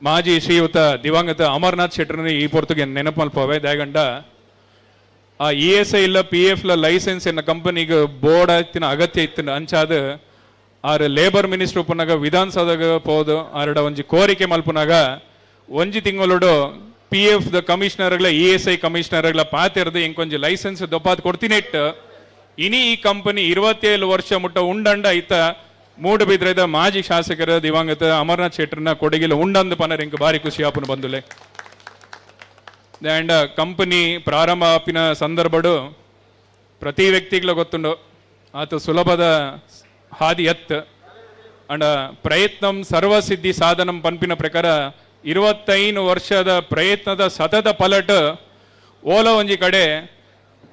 ಮಾಜಿ ಶ್ರೀಯುತ ದಿವಂಗತ ಅಮರ್ನಾಥ್ ಶೆಟ್ಟರ್ನ ಈ ಪೊರ್ತುಗೆ ನೆನಪು ಮಲ್ಪವೆ. ದಯಗಂಡ ಆ E S I ಇಲ್ಲ ಪಿ ಎಫ್ ಲ ಲೈಸೆನ್ಸ್ ಎನ್ನ ಕಂಪನಿಗೆ ಬೋರ್ಡ್ ಆತಿನ ಅಗತ್ಯ ಇತ್ತು. ಅಂಚಾದ ಆರ್ ಲೇಬರ್ ಮಿನಿಸ್ಟರ್ ಉಪ್ಪುನಾಗ ವಿಧಾನಸೌಧಗ ಪೋದು ಆರಡ ಒಂಜಿ ಕೋರಿಕೆ ಮಲ್ಪುನಾಗ ಒಂಜಿ ತಿಂಗಳೋಡು P F the ಕಮಿಷನರ್ಗಳ E S I ಕಮಿಷನರ್ಗಳ ಪಾತೆರ್ದು ಇಂಕೊಂಜಿ ಲೈಸೆನ್ಸ್ ದೊಪ್ಪಾತ್ ಕೊಡ್ತೀನಿ ಇನಿ ಈ ಕಂಪನಿ 27 ವರ್ಷ ಮುಟ್ಟ ಉಂಡಂಡ ಐತ ಮೂಡುಬಿದ್ರೆದ ಮಾಜಿ ಶಾಸಕರ ದಿವಂಗತ ಅಮರ್ನಾಥ್ ಶೆಟ್ಟರ್ನ ಕೊಡುಗೆಲ ಉಂಡಂದು ಪನರ್ ಇಂಕ್ ಬಾರಿ ಖುಷಿ ಆಪುನ ಬಂದುಲೆ. ಅಂಡ್ ಕಂಪನಿ ಪ್ರಾರಂಭ ಆಪಿನ ಸಂದರ್ಭಡು ಪ್ರತಿ ವ್ಯಕ್ತಿಗಳ ಗೊತ್ತುಂಡು ಆತ ಸುಲಭದ ಹಾದಿ ಎತ್ ಅಂಡ ಪ್ರಯತ್ನಂ ಸರ್ವಸಿದ್ಧಿ ಸಾಧನಂ ಪನ್ಪಿನ ಪ್ರಕಾರ 25 ವರ್ಷದ ಪ್ರಯತ್ನದ ಸತತ ಪಲಟ್ ಓಲ ಒಂಜಿ ಕಡೆ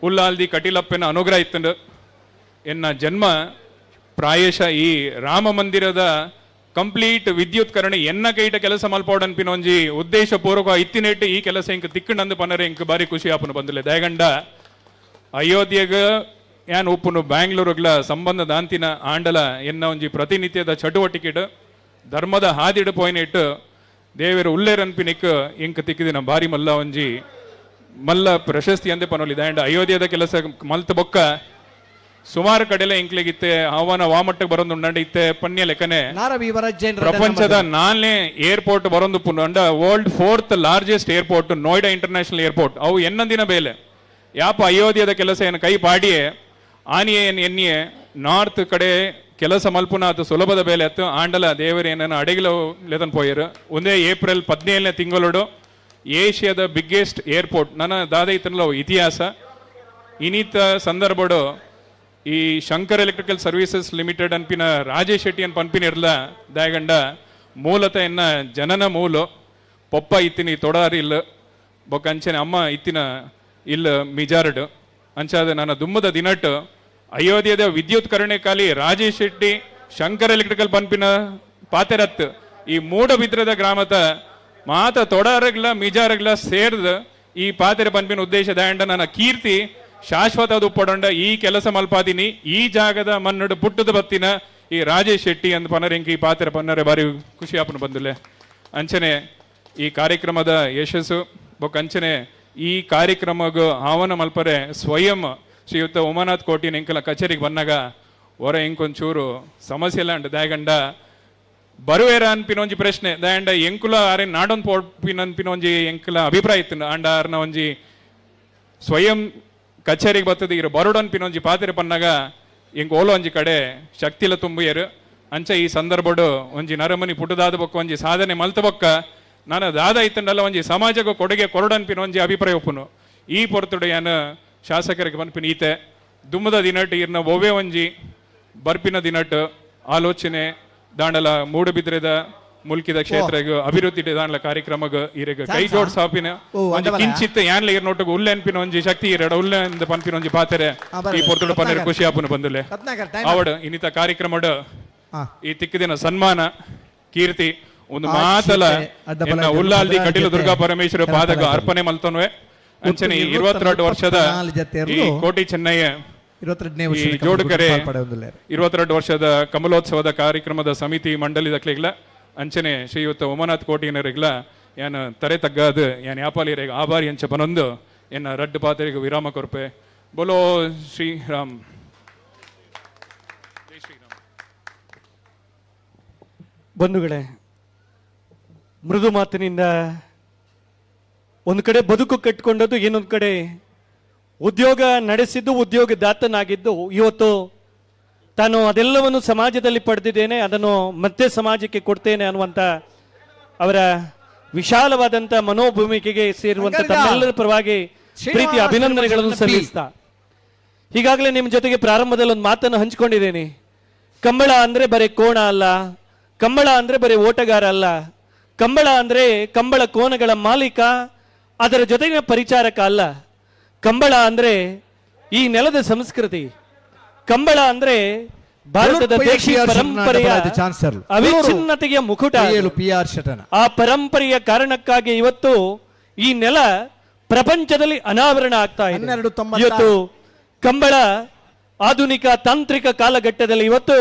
ಉಲ್ಲಾಲ್ದಿ ಕಟೀಲಪ್ಪನ ಅನುಗ್ರಹ ಇತ್ತುಂಡು. ಎನ್ನ ಜನ್ಮ ಪ್ರಾಯಶಃ ಈ ರಾಮ ಮಂದಿರದ ಕಂಪ್ಲೀಟ್ ವಿದ್ಯುತ್ಕರಣ ಎನ್ನ ಕೈಟ ಕೆಲಸ ಮಲ್ಪೋಡನ್ಪಿನ ಒಂಜಿ ಉದ್ದೇಶ ಪೂರ್ವಕ ಇತ್ತಿನೆಟ್ಟು ಈ ಕೆಲಸ ಇಂಕ್ ತಿಕ್ಕಂಡು ಪನರೆ ಇಂಕ್ ಬಾರಿ ಖುಷಿ ಆಪುನ ಬಂದುಲೆ. ದಯಗಂಡ ಅಯೋಧ್ಯೆಗ ಯಾನ್ ಉಪ್ಪುನು ಬ್ಯಾಂಗ್ಳೂರುಗ್ಲ ಸಂಬಂಧ ದಾಂತಿನ ಆಂಡಲ ಎನ್ನ ಒಂಜಿ ಪ್ರತಿನಿತ್ಯದ ಚಟುವಟಿಕೆಡು ಧರ್ಮದ ಹಾದಿಡು ಪೋಯಿನಿಟ್ಟು ದೇವರು ಉಲ್ಲೇರನ್ಪಿನಿಕ್ ಇಂಕ್ ತಿಕ್ಕಿದಿನ ಬಾರಿ ಮಲ್ಲ ಒಂಜಿ ಮಲ್ಲ ಪ್ರಶಸ್ತಿ ಅಂದೆ ಪನೊಲಿ. ದಯಂಡ ಅಯೋಧ್ಯದ ಕೆಲಸ ಮಲ್ತ ಬೊಕ್ಕ ಸುಮಾರು ಕಡೆಲೆ ಇಂಕ್ಲೆಗಿತ್ತೆ ಆಹ್ವಾನ ವಾಮಟ್ಟಕ್ಕೆ ಬರೋದು ಉಂಡಂಡ ಇತ್ತೆ ಪನ್ಯ ಲೆಕ್ಕನೆ ಪ್ರಪಂಚದ 4ನೇ ಏರ್ಪೋರ್ಟ್ ಬರೋದು ಪುಂಡ world 4th largest airport Noida international airport ಅವು ಎನ್ನಂದಿನ ಬೇಲೆ ಯಾಪ ಅಯೋಧ್ಯದ ಕೆಲಸ ಏನು ಕೈ ಪಾಡಿಯೇ ಆನಿಯೇ ಎನ್ನಿಯೇ ನಾರ್ತ್ ಕಡೆ ಕೆಲಸ ಮಲ್ಪುನ ಅದು ಸುಲಭದ ಬೇಲೆ ಅತ್ತು ಆಂಡಲ ದೇವರೇನ ಅಡಗಿಲ ಲೆತನ್ ಪೋಯರು. ಒಂದೇ ಏಪ್ರಿಲ್ 17ನೇ ತಿಂಗಳೋಡು ಏಷ್ಯಾದ ಬಿಗ್ಗೆಸ್ಟ್ ಏರ್ಪೋರ್ಟ್ ನನ್ನ ದಾದ ಇತ್ತನಲ್ಲ ಇತಿಹಾಸ. ಇನ್ನಿತ ಸಂದರ್ಭಡು ಈ Shankar electrical services limited ಅನ್ಪಿನ Rajesh Shetty ಅನ್ ಪನ್ಪಿನ ಇರ್ಲ ದಯಗಂಡ ಮೂಲತಃ ಎನ್ನ ಜನನ ಮೂಲ ಪೊಪ್ಪ ಇತ್ತಿನ ತೊಡಾರಿ ಇಲ್ಲ ಬೊಕ್ಕ ಅಂಚನೆ ಅಮ್ಮ ಇತ್ತಿನ ಇಲ್ಲ ಮಿಜಾರ್ಡ್ ಅಂಚಾದ ನನ್ನ ದುಮ್ಮದ ದಿನಟ್ಟು ಅಯೋಧ್ಯದ ವಿದ್ಯುತ್ ಕರಣೆ ಕಾಲಿ ರಾಜೇಶ್ ಶೆಟ್ಟಿ ಶಂಕರ್ ಎಲೆಕ್ಟ್ರಿಕಲ್ ಪನ್ಪಿನ ಪಾತೆರತ್ ಈ ಮೂಡಬಿದ್ರದ ಗ್ರಾಮದ ಮಾತ ತೊಡಾರಗ್ಲ ಮಿಜಾರಗ್ಲ ಸೇರ್ದ ಈ ಪಾತೆರೆ ಪನ್ಪಿನ ಉದ್ದೇಶ ದಾಂಡ ನನ್ನ ಕೀರ್ತಿ ಶಾಶ್ವತ ಉಪ್ಪಡೊಂಡ ಈ ಕೆಲಸ ಮಲ್ಪಾದಿನಿ ಈ ಜಾಗದ ಮನ್ನಡು ಪುಟ್ಟದ ಬತ್ತಿನ ಈ ರಾಜೇಶ್ ಶೆಟ್ಟಿ ಅಂದ್ ಪನರಿಂಕಿ ಈ ಪಾತೆರೆ ಪನ್ನರೆ ಬಾರಿ ಖುಷಿ ಆಪನ ಬಂದುಲೆ. ಅಂಚನೆ ಈ ಕಾರ್ಯಕ್ರಮದ ಯಶಸ್ಸು ಬೊಕ್ಕ ಅಂಚನೆ ಈ ಕಾರ್ಯಕ್ರಮಗ ಆಹ್ವಾನ ಮಲ್ಪರೆ ಸ್ವಯಂ ಶ್ರೀಯುತ ಉಮಾನಾಥ್ ಕೋಟಿನ ಎಂಕಲ ಕಚೇರಿಗೆ ಬಂದಾಗ ಹೊರ ಎಂಕೊಂಚೂರು ಸಮಸ್ಯೆ ಇಲ್ಲ ಅಂಡ್ ದಯಗಂಡ ಬರುವೇರ ಅನ್ಪಿನ ಒಂಜಿ ಪ್ರಶ್ನೆ ದಯಂಡ ಎಂಕುಲ ಆರೆ ನಾಡೊಂದು ಪೋಪಿನ ಅನ್ಪಿನ ಒಂಜಿ ಎಂಕುಲ ಅಭಿಪ್ರಾಯ ಇತ್ತು ಅಂಡ ಆರ್ನ ಒಂಜಿ ಸ್ವಯಂ ಕಚೇರಿಗೆ ಬರ್ತದೆ ಇರು ಬರೋಡನ್ಪಿನ ಒಂಜಿ ಪಾತ್ರೆ ಪನ್ನಾಗ ಎಂಕ್ ಓಲೋ ಒಂಜಿ ಕಡೆ ಶಕ್ತಿಲ ತುಂಬಿಯರು. ಅಂಚ ಈ ಸಂದರ್ಭಡು ಒಂಜಿ ನರಮನಿ ಪುಟದಾದ ಬೊಕ್ಕ ಒಂಜಿ ಸಾಧನೆ ಮಲ್ತ ಬೊಕ್ಕ ನಾನು ದಾದ ಇತ್ತಂಡಲ್ಲ ಒಂಜಿ ಸಮಾಜಕ್ಕೆ ಕೊಡುಗೆ ಕೊರಡನ್ಪಿನ ಒಂಜಿ ಅಭಿಪ್ರಾಯ ಒಪ್ಪುನು. ಈ ಪೊರ್ತುಡೆಯನ ಶಾಸಕರಿಗೆ ಪನ್ಪಿನ ಈತೆ ದುಮ್ಮದ ದಿನಟ್ ಇರ್ನ ಒವ್ವೆ ಒಂಜಿ ಬರ್ಪಿನ ದಿನಟ್ ಆಲೋಚನೆ ದಾಂಡಲ ಮೂಡುಬಿದ್ರೆದ ಮುಲ್ಕಿದ ಕ್ಷೇತ್ರಗ್ ಅಭಿವೃದ್ಧಿ ದಾಂಡಲ ಕಾರ್ಯಕ್ರಮಗ್ ಇರೆಗ್ ಕೈ ಜೋಡ್ ಸಾಪಿನ ಒಂಜಿ ಕಿಂಚಿತ್ ಯಾನ್ಲ ಇರ್ನೊಟ್ಟುಗು ಉಲ್ಲೆ ಅನ್ಪಿನ ಒಂಜಿ ಶಕ್ತಿ ಇರಡ ಉಲ್ಲೆ ಅಂದ್ ಪನ್ಪಿನ ಒಂಜಿ ಪಾತೆರೆ ಈ ಪೊರ್ತುಡು ಪನ್ನೆರ್ ಖುಷಿ ಆಪುನ ಬಂದುಲೆ ಆವಡ್ ಇನ್ನಿತ ಕಾರ್ಯಕ್ರಮಡ್ ಈ ತಿಕ್ಕದಿನ ಸನ್ಮಾನ ಕೀರ್ತಿ ಒಂದು ಮಾತಲ ಎನ್ನ ಉಲ್ಲಾಲ್ದಿ ಕಟೀಲು ದುರ್ಗಾ ಪರಮೇಶ್ವರ ಪಾದಕ ಅರ್ಪಣೆ ಮಲ್ತೊನ್ವೆ. ಅಂಚನೆ 22 ವರ್ಷದ ಈ ಕೋಟಿ ಚೆನ್ನಯ್ಯ ಈ ಜೋಡುಕರೆ 22 ವರ್ಷದ ಕಮಲೋತ್ಸವದ ಕಾರ್ಯಕ್ರಮದ ಸಮಿತಿ ಮಂಡಳಿದಕ್ಲಿಗ್ಲ ಅಂಚನೆ ಶ್ರೀಯುತ ಉಮನಾಥ್ ಕೋಟಿನರಿಗ್ಲ ಯಾನ್ ತರೆ ತಗ್ಗಾದು ಯಾನ್ ಯಾಪಾಲಿರೇಗ ಆಬಾರಿ ಅಂಚ ಪನೊಂದು ಎನ್ನ ರಡ್ಡು ಪಾತ್ರೆಗೆ ವಿರಾಮ ಕೊರ್ಪೆ. ಬೋಲೋ ಶ್ರೀರಾಮ್. ಜೈ ಶ್ರೀರಾಮ್. ಬಂಧುಗಳೇ, ಮೃದು ಮಾತಿನಿಂದ ಒಂದು ಕಡೆ ಬದುಕು ಕಟ್ಟಿಕೊಂಡದ್ದು, ಇನ್ನೊಂದು ಕಡೆ ಉದ್ಯೋಗ ನಡೆಸಿದ್ದು, ಉದ್ಯೋಗದಾತನಾಗಿದ್ದು, ಇವತ್ತು ತಾನು ಅದೆಲ್ಲವನ್ನು ಸಮಾಜದಲ್ಲಿ ಪಡೆದಿದ್ದೇನೆ, ಅದನ್ನು ಮತ್ತೆ ಸಮಾಜಕ್ಕೆ ಕೊಡ್ತೇನೆ ಅನ್ನುವಂಥ ಅವರ ವಿಶಾಲವಾದಂಥ ಮನೋಭೂಮಿಕೆಗೆ ಸೇರುವಂಥ ತಮ್ಮೆಲ್ಲರ ಪರವಾಗಿ ಪ್ರೀತಿಯ ಅಭಿನಂದನೆಗಳನ್ನು ಸಲ್ಲಿಸ್ತಾ, ಈಗಾಗಲೇ ನಿಮ್ಮ ಜೊತೆಗೆ ಪ್ರಾರಂಭದಲ್ಲಿ ಒಂದು ಮಾತನ್ನು ಹಂಚಿಕೊಂಡಿದ್ದೇನೆ. ಕಂಬಳ ಅಂದರೆ ಬರೀ ಕೋಣ ಅಲ್ಲ, ಕಂಬಳ ಅಂದರೆ ಬರೀ ಓಟಗಾರ ಅಲ್ಲ, ಕಂಬಳ ಅಂದರೆ ಕಂಬಳ ಕೋನಗಳ ಮಾಲೀಕ, ಅದರ ಜೊತೆಗಿನ ಪರಿಚಾರಕ ಅಲ್ಲ. ಕಂಬಳ ಅಂದರೆ ಈ ನೆಲದ ಸಂಸ್ಕೃತಿ, ಕಂಬಳ ಅಂದರೆ ಭಾರತದ ದೇಶೀಯ ಪರಂಪರೆಯ ಅವಿಚ್ಛಿನ್ನತೆಯ ಮುಕುಟ. ಆ ಪರಂಪರೆಯ ಕಾರಣಕ್ಕಾಗಿ ಇವತ್ತು ಈ ನೆಲ ಪ್ರಪಂಚದಲ್ಲಿ ಅನಾವರಣ ಆಗ್ತಾ ಇದೆ. ಇವತ್ತು ಕಂಬಳ ಆಧುನಿಕ ತಾಂತ್ರಿಕ ಕಾಲಘಟ್ಟದಲ್ಲಿ ಇವತ್ತು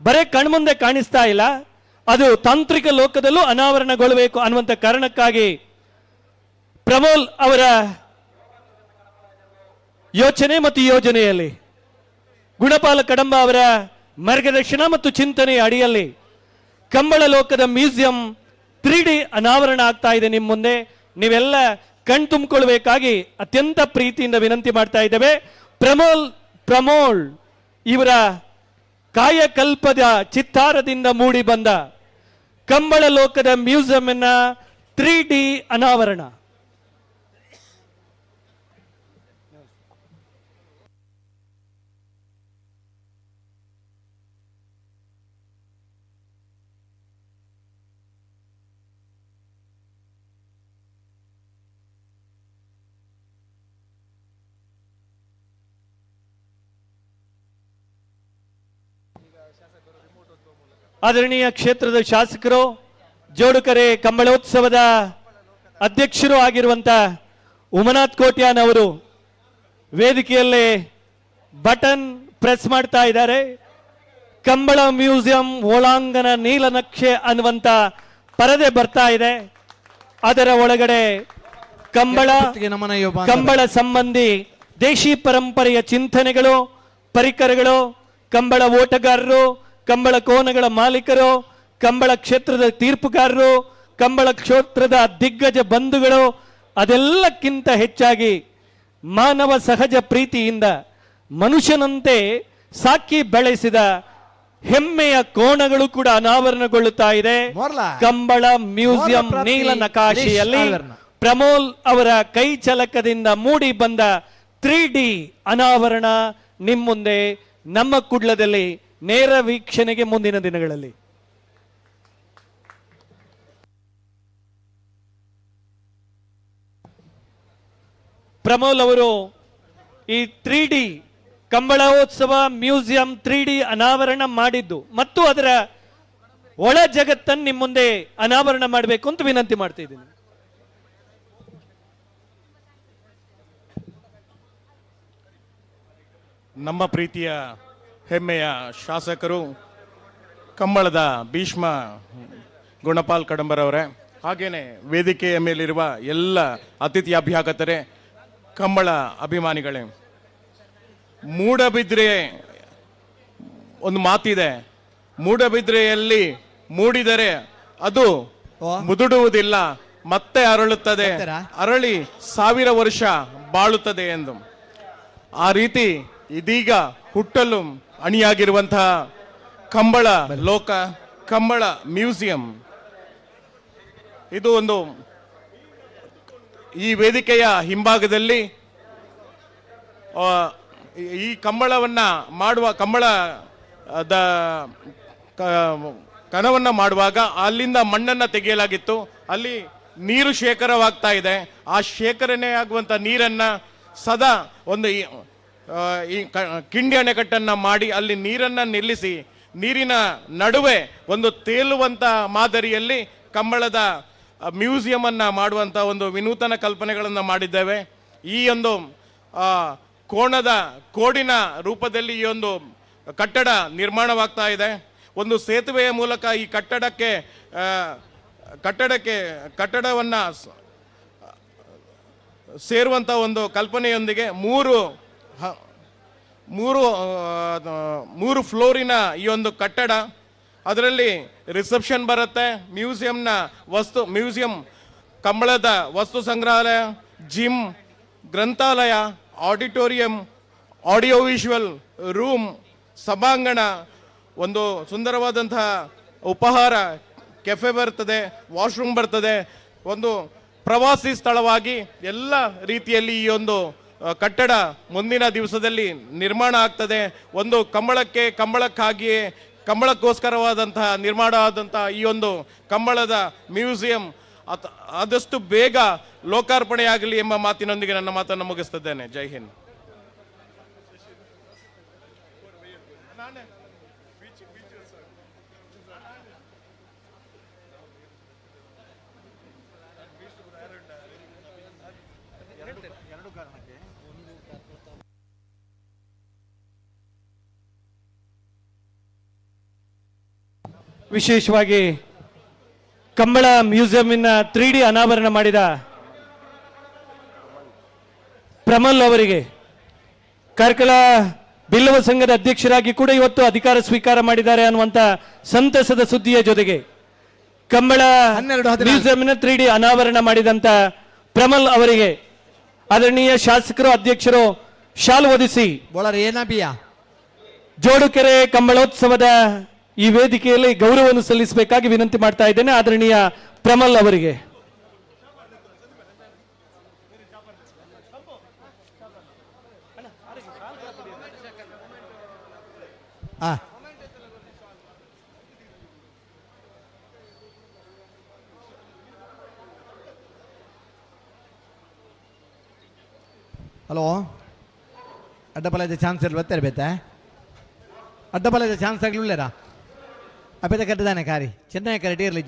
ಬರೇ ಕಣ್ಮುಂದೆ ಕಾಣಿಸ್ತಾ ಇಲ್ಲ, ಅದು ತಾಂತ್ರಿಕ ಲೋಕದಲ್ಲೂ ಅನಾವರಣಗೊಳ್ಳಬೇಕು ಅನ್ನುವಂಥ ಕಾರಣಕ್ಕಾಗಿ ಪ್ರಮೋಲ್ ಅವರ ಯೋಚನೆ ಮತ್ತು ಯೋಜನೆಯಲ್ಲಿ, ಗುಣಪಾಲ ಕಡಂಬ ಅವರ ಮಾರ್ಗದರ್ಶನ ಮತ್ತು ಚಿಂತನೆಯ ಅಡಿಯಲ್ಲಿ ಕಂಬಳ ಲೋಕದ ಮ್ಯೂಸಿಯಂ 3D ಅನಾವರಣ ಆಗ್ತಾ ಇದೆ ನಿಮ್ಮ ಮುಂದೆ. ನೀವೆಲ್ಲ ಕಣ್ ತುಂಬಿಕೊಳ್ಬೇಕಾಗಿ ಅತ್ಯಂತ ಪ್ರೀತಿಯಿಂದ ವಿನಂತಿ ಮಾಡ್ತಾ ಇದ್ದೇವೆ. ಪ್ರಮೋಲ್ ಇವರ ಕಾಯಕಲ್ಪದ ಚಿತ್ತಾರದಿಂದ ಮೂಡಿ ಬಂದ ಕಂಬಳ ಲೋಕದ ಮ್ಯೂಸಿಯಂನ 3D ಅನಾವರಣ. ಆದರಣೀಯ ಕ್ಷೇತ್ರದ ಶಾಸಕರು, ಜೋಡುಕರೆ ಕಂಬಳೋತ್ಸವದ ಅಧ್ಯಕ್ಷರು ಆಗಿರುವಂತ ಉಮನಾಥ್ ಕೋಟ್ಯಾನ್ ಅವರು ವೇದಿಕೆಯಲ್ಲೇ ಬಟನ್ ಪ್ರೆಸ್ ಮಾಡ್ತಾ ಇದ್ದಾರೆ. ಕಂಬಳ ಮ್ಯೂಸಿಯಂ ಒಳಾಂಗಣ ನೀಲನಕ್ಷೆ ಅನ್ನುವಂತ ಪರದೆ ಬರ್ತಾ ಇದೆ. ಅದರ ಒಳಗಡೆ ಕಂಬಳ, ಕಂಬಳ ಸಂಬಂಧಿ ದೇಶಿ ಪರಂಪರೆಯ ಚಿಂತನೆಗಳು, ಪರಿಕರಗಳು, ಕಂಬಳ ಓಟಗಾರರು, ಕಂಬಳ ಕೋನಗಳ ಮಾಲೀಕರು, ಕಂಬಳ ಕ್ಷೇತ್ರದ ತೀರ್ಪುಗಾರರು, ಕಂಬಳ ಕ್ಷೇತ್ರದ ದಿಗ್ಗಜ ಬಂಧುಗಳು, ಅದೆಲ್ಲಕ್ಕಿಂತ ಹೆಚ್ಚಾಗಿ ಮಾನವ ಸಹಜ ಪ್ರೀತಿಯಿಂದ ಮನುಷ್ಯನಂತೆ ಸಾಕಿ ಬೆಳೆಸಿದ ಹೆಮ್ಮೆಯ ಕೋಣಗಳು ಕೂಡ ಅನಾವರಣಗೊಳ್ಳುತ್ತಾ ಇದೆ. ಕಂಬಳ ಮ್ಯೂಸಿಯಂ ನೀಲ ನಕಾಶೆಯಲ್ಲಿ ಪ್ರಮೋಲ್ ಅವರ ಕೈ ಚಲಕದಿಂದ ಮೂಡಿ ಬಂದ 3D ಅನಾವರಣ ನಿಮ್ಮ ಮುಂದೆ ನಮ್ಮ ಕುಡ್ಲದಲ್ಲಿ ನೇರ ವೀಕ್ಷಣೆಗೆ ಮುಂದಿನ ದಿನಗಳಲ್ಲಿ. ಪ್ರಮೋಲ್ ಅವರು ಈ 3D ಕಂಬಳೋತ್ಸವ ಮ್ಯೂಸಿಯಂ 3D ಅನಾವರಣ ಮಾಡಿದ್ದು ಮತ್ತು ಅದರ ಒಳ ಜಗತ್ತನ್ನು ನಿಮ್ಮ ಮುಂದೆ ಅನಾವರಣ ಮಾಡಬೇಕು ಅಂತ ವಿನಂತಿ ಮಾಡ್ತಾ ಇದ್ದೀನಿ. ನಮ್ಮ ಪ್ರೀತಿಯ ಹೆಮ್ಮೆಯ ಶಾಸಕರು ಕಂಬಳದ ಭೀಷ್ಮ ಗುಣಪಾಲ್ ಕಡಂಬರವರೇ, ಹಾಗೆಯೇ ವೇದಿಕೆಯ ಮೇಲಿರುವ ಎಲ್ಲ ಅತಿಥಿ ಅಭ್ಯಾಗತರೇ, ಕಂಬಳ ಅಭಿಮಾನಿಗಳೇ, ಮೂಡಬಿದ್ರೆ ಒಂದು ಮಾತಿದೆ, ಮೂಡಬಿದ್ರೆಯಲ್ಲಿ ಮೂಡಿದರೆ ಅದು ಮುದುಡುವುದಿಲ್ಲ, ಮತ್ತೆ ಅರಳುತ್ತದೆ, ಅರಳಿ 1000 ವರ್ಷ ಬಾಳುತ್ತದೆ ಎಂದು. ಆ ರೀತಿ ಇದೀಗ ಹುಟ್ಟಲು ಅಣಿಯಾಗಿರುವಂತಹ ಕಂಬಳ ಲೋಕ, ಕಂಬಳ ಮ್ಯೂಸಿಯಂ ಇದು ಒಂದು ಈ ವೇದಿಕೆಯ ಹಿಂಭಾಗದಲ್ಲಿ ಈ ಕಂಬಳವನ್ನು ಮಾಡುವ ಕಂಬಳದ ಕಣವನ್ನು ಮಾಡುವಾಗ ಅಲ್ಲಿಂದ ಮಣ್ಣನ್ನು ತೆಗೆಯಲಾಗಿತ್ತು. ಅಲ್ಲಿ ನೀರು ಶೇಖರವಾಗ್ತಾ ಇದೆ. ಆ ಶೇಖರಣೆ ಆಗುವಂಥ ನೀರನ್ನು ಸದಾ ಒಂದು ಈ ಕಿಂಡಿ ಅಣೆಕಟ್ಟನ್ನು ಮಾಡಿ ಅಲ್ಲಿ ನೀರನ್ನು ನಿಲ್ಲಿಸಿ ನೀರಿನ ನಡುವೆ ಒಂದು ತೇಲುವಂಥ ಮಾದರಿಯಲ್ಲಿ ಕಂಬಳದ ಮ್ಯೂಸಿಯಮನ್ನು ಮಾಡುವಂಥ ಒಂದು ವಿನೂತನ ಕಲ್ಪನೆಗಳನ್ನು ಮಾಡಿದ್ದೇವೆ. ಈ ಒಂದು ಕೋಣದ ಕೋಡಿನ ರೂಪದಲ್ಲಿ ಈ ಒಂದು ಕಟ್ಟಡ ನಿರ್ಮಾಣವಾಗ್ತಾ ಇದೆ. ಒಂದು ಸೇತುವೆಯ ಮೂಲಕ ಈ ಕಟ್ಟಡವನ್ನು ಸೇರುವಂಥ ಒಂದು ಕಲ್ಪನೆಯೊಂದಿಗೆ ಮೂರು ಫ್ಲೋರಿನ ಈ ಒಂದು ಕಟ್ಟಡ, ಅದರಲ್ಲಿ ರಿಸೆಪ್ಷನ್ ಬರುತ್ತೆ, ಮ್ಯೂಸಿಯಂನ ವಸ್ತು ಮ್ಯೂಸಿಯಂ, ಕಂಬಳದ ವಸ್ತು ಸಂಗ್ರಹಾಲಯ, ಜಿಮ್, ಗ್ರಂಥಾಲಯ, ಆಡಿಟೋರಿಯಂ, ಆಡಿಯೋ ವಿಜುವಲ್ ರೂಮ್, ಸಭಾಂಗಣ, ಒಂದು ಸುಂದರವಾದಂತಹ ಉಪಹಾರ ಕೆಫೆ ಬರ್ತದೆ, ವಾಶ್ರೂಮ್ ಬರ್ತದೆ. ಒಂದು ಪ್ರವಾಸಿ ಸ್ಥಳವಾಗಿ ಎಲ್ಲ ರೀತಿಯಲ್ಲಿ ಈ ಒಂದು ಕಟ್ಟಡ ಮುಂದಿನ ದಿವಸದಲ್ಲಿ ನಿರ್ಮಾಣ ಆಗ್ತದೆ. ಒಂದು ಕಂಬಳಕ್ಕಾಗಿಯೇ ಕಂಬಳಕ್ಕೋಸ್ಕರವಾದಂತಹ ನಿರ್ಮಾಣ ಆದಂತಹ ಈ ಒಂದು ಕಂಬಳದ ಮ್ಯೂಸಿಯಂ ಆದಷ್ಟು ಬೇಗ ಲೋಕಾರ್ಪಣೆಯಾಗಲಿ ಎಂಬ ಮಾತಿನೊಂದಿಗೆ ನನ್ನ ಮಾತನ್ನು ಮುಗಿಸುತ್ತಿದ್ದೇನೆ. ಜೈ ಹಿಂದ್. ವಿಶೇಷವಾಗಿ ಕಂಬಳ ಮ್ಯೂಸಿಯಂನ 3D ಅನಾವರಣ ಮಾಡಿದ ಪ್ರಮಲ್ ಅವರಿಗೆ, ಕಾರ್ಕಳ ಬಿಲ್ಲವ ಸಂಘದ ಅಧ್ಯಕ್ಷರಾಗಿ ಕೂಡ ಇವತ್ತು ಅಧಿಕಾರ ಸ್ವೀಕಾರ ಮಾಡಿದ್ದಾರೆ ಅನ್ನುವಂತ ಸಂತಸದ ಸುದ್ದಿಯ ಜೊತೆಗೆ ಕಂಬಳ ಮ್ಯೂಸಿಯಂನ 3D ಅನಾವರಣ ಮಾಡಿದಂತ ಪ್ರಮಲ್ ಅವರಿಗೆ ಆದರಣೀಯ ಶಾಸಕರು ಅಧ್ಯಕ್ಷರು ಶಾಲು ಒದಿಸಿ ಜೋಡುಕೆರೆ ಕಂಬಳೋತ್ಸವದ ಈ ವೇದಿಕೆಯಲ್ಲಿ ಗೌರವವನ್ನು ಸಲ್ಲಿಸಬೇಕಾಗಿ ವಿನಂತಿ ಮಾಡ್ತಾ ಇದ್ದೇನೆ ಆದರಣೀಯ ಪ್ರಮಲ್ ಅವರಿಗೆ. ಹಲೋ, ಅಡ್ಡಪಲದ ಚಾನ್ಸ್ ಇಲ್ಲಿ ಬರ್ತಾರೆ ಬೇತಾ? ಅಡ್ಡಪಲದ ಚಾನ್ಸ್ ಆಗಲಿಲ್ಲರಾ? ಅಪೇತ ಕಟ್ಟಿದಾನೆ ಕಾರಿ ಚೆನ್ನೈ ಕರೆಟಿ ಇರಲಿ.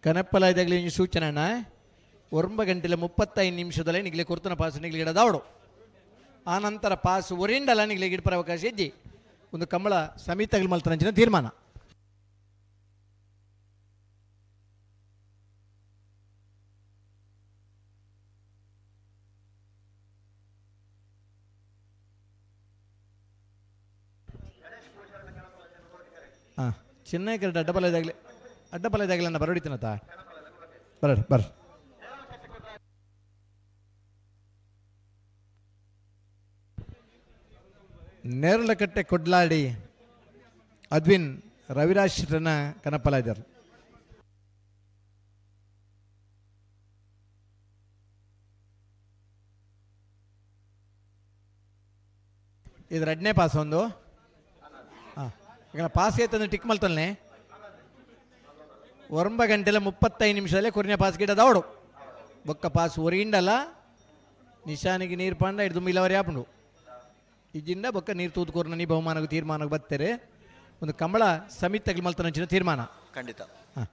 ಕನಪ್ಪಲ ಇದಾಗಲಿ ಸೂಚನೆ ಅಣ್ಣ, 9 ಗಂಟೆಲ 35 ನಿಮಿಷದಲ್ಲೇ ನಿಗಲಿ ಕೊರ್ತನ ಪಾಸ್ ನಿಗಲಿ ಗಿಡದಾವಡು. ಆ ನಂತರ ಪಾಸ್ ಒರಿಂಡಲ್ಲ ನಿಗಲಿ ಗಿಡಪರ ಅವಕಾಶ ಇಜ್ಜಿ. ಒಂದು ಕಂಬಳ ಸಮಿತಗಳು ಮಲ್ತನಂಚಿನ ತೀರ್ಮಾನ. ಹಾಂ, ಚೆನ್ನೈ ಕರೆಕ್ಟ್ ಅಡ್ಡಬಲ ಇದಾಗಲಿ, ಅಡ್ಡಬಲ ಇದಾಗಲಿ ಅಣ್ಣ ಬರೋಡಿತೀನತ್ತ ಬರ ಬರ್. ನೇರಳಕಟ್ಟೆ ಕೊಡ್ಲಾಡಿ ಅದ್ವಿನ್ ರವಿರಾಜ್ ಶೆಟ್ಟರ್ನ ಕನಪಲ ಇದ್ದಾರೆ. ಇದು ಎರಡನೇ ಪಾಸ್ ಒಂದು. ಹಾಂ, ಈಗ ಪಾಸ್ ಐತಂದ್ರೆ ಟಿಕ್ ಮಲ್ತಲ್ನೆ. 9 ಗಂಟೆಲ 35 ನಿಮಿಷದಲ್ಲೇ ಕೊರಿನ ಪಾಸ್ ಗಿಡದವಡು ಬೊಕ್ಕ ಪಾಸ್ ಒರಿಂಡಲ್ಲ ನಿಶಾನಿಗೆ ನೀರು ಪಾಂಡ ಹಿಡಿದು ಮಿಲವರಿ ಆಪುಂಡು ಇಜ್ಜಿಂದ ಬೊಕ್ಕ ನೀರು ತೂದುಕೋರ್ನ ನೀ ಬಹುಮಾನకు ತೀರ್ಮಾನಕ್ಕೆ ಬತ್ತಾರೆ. ಒಂದು ಕಂಬಳ ಸಮಿತಿ ಮಲ್ತನಂಚಿನ ತೀರ್ಮಾನ ಖಂಡಿತ. ಹಾಂ,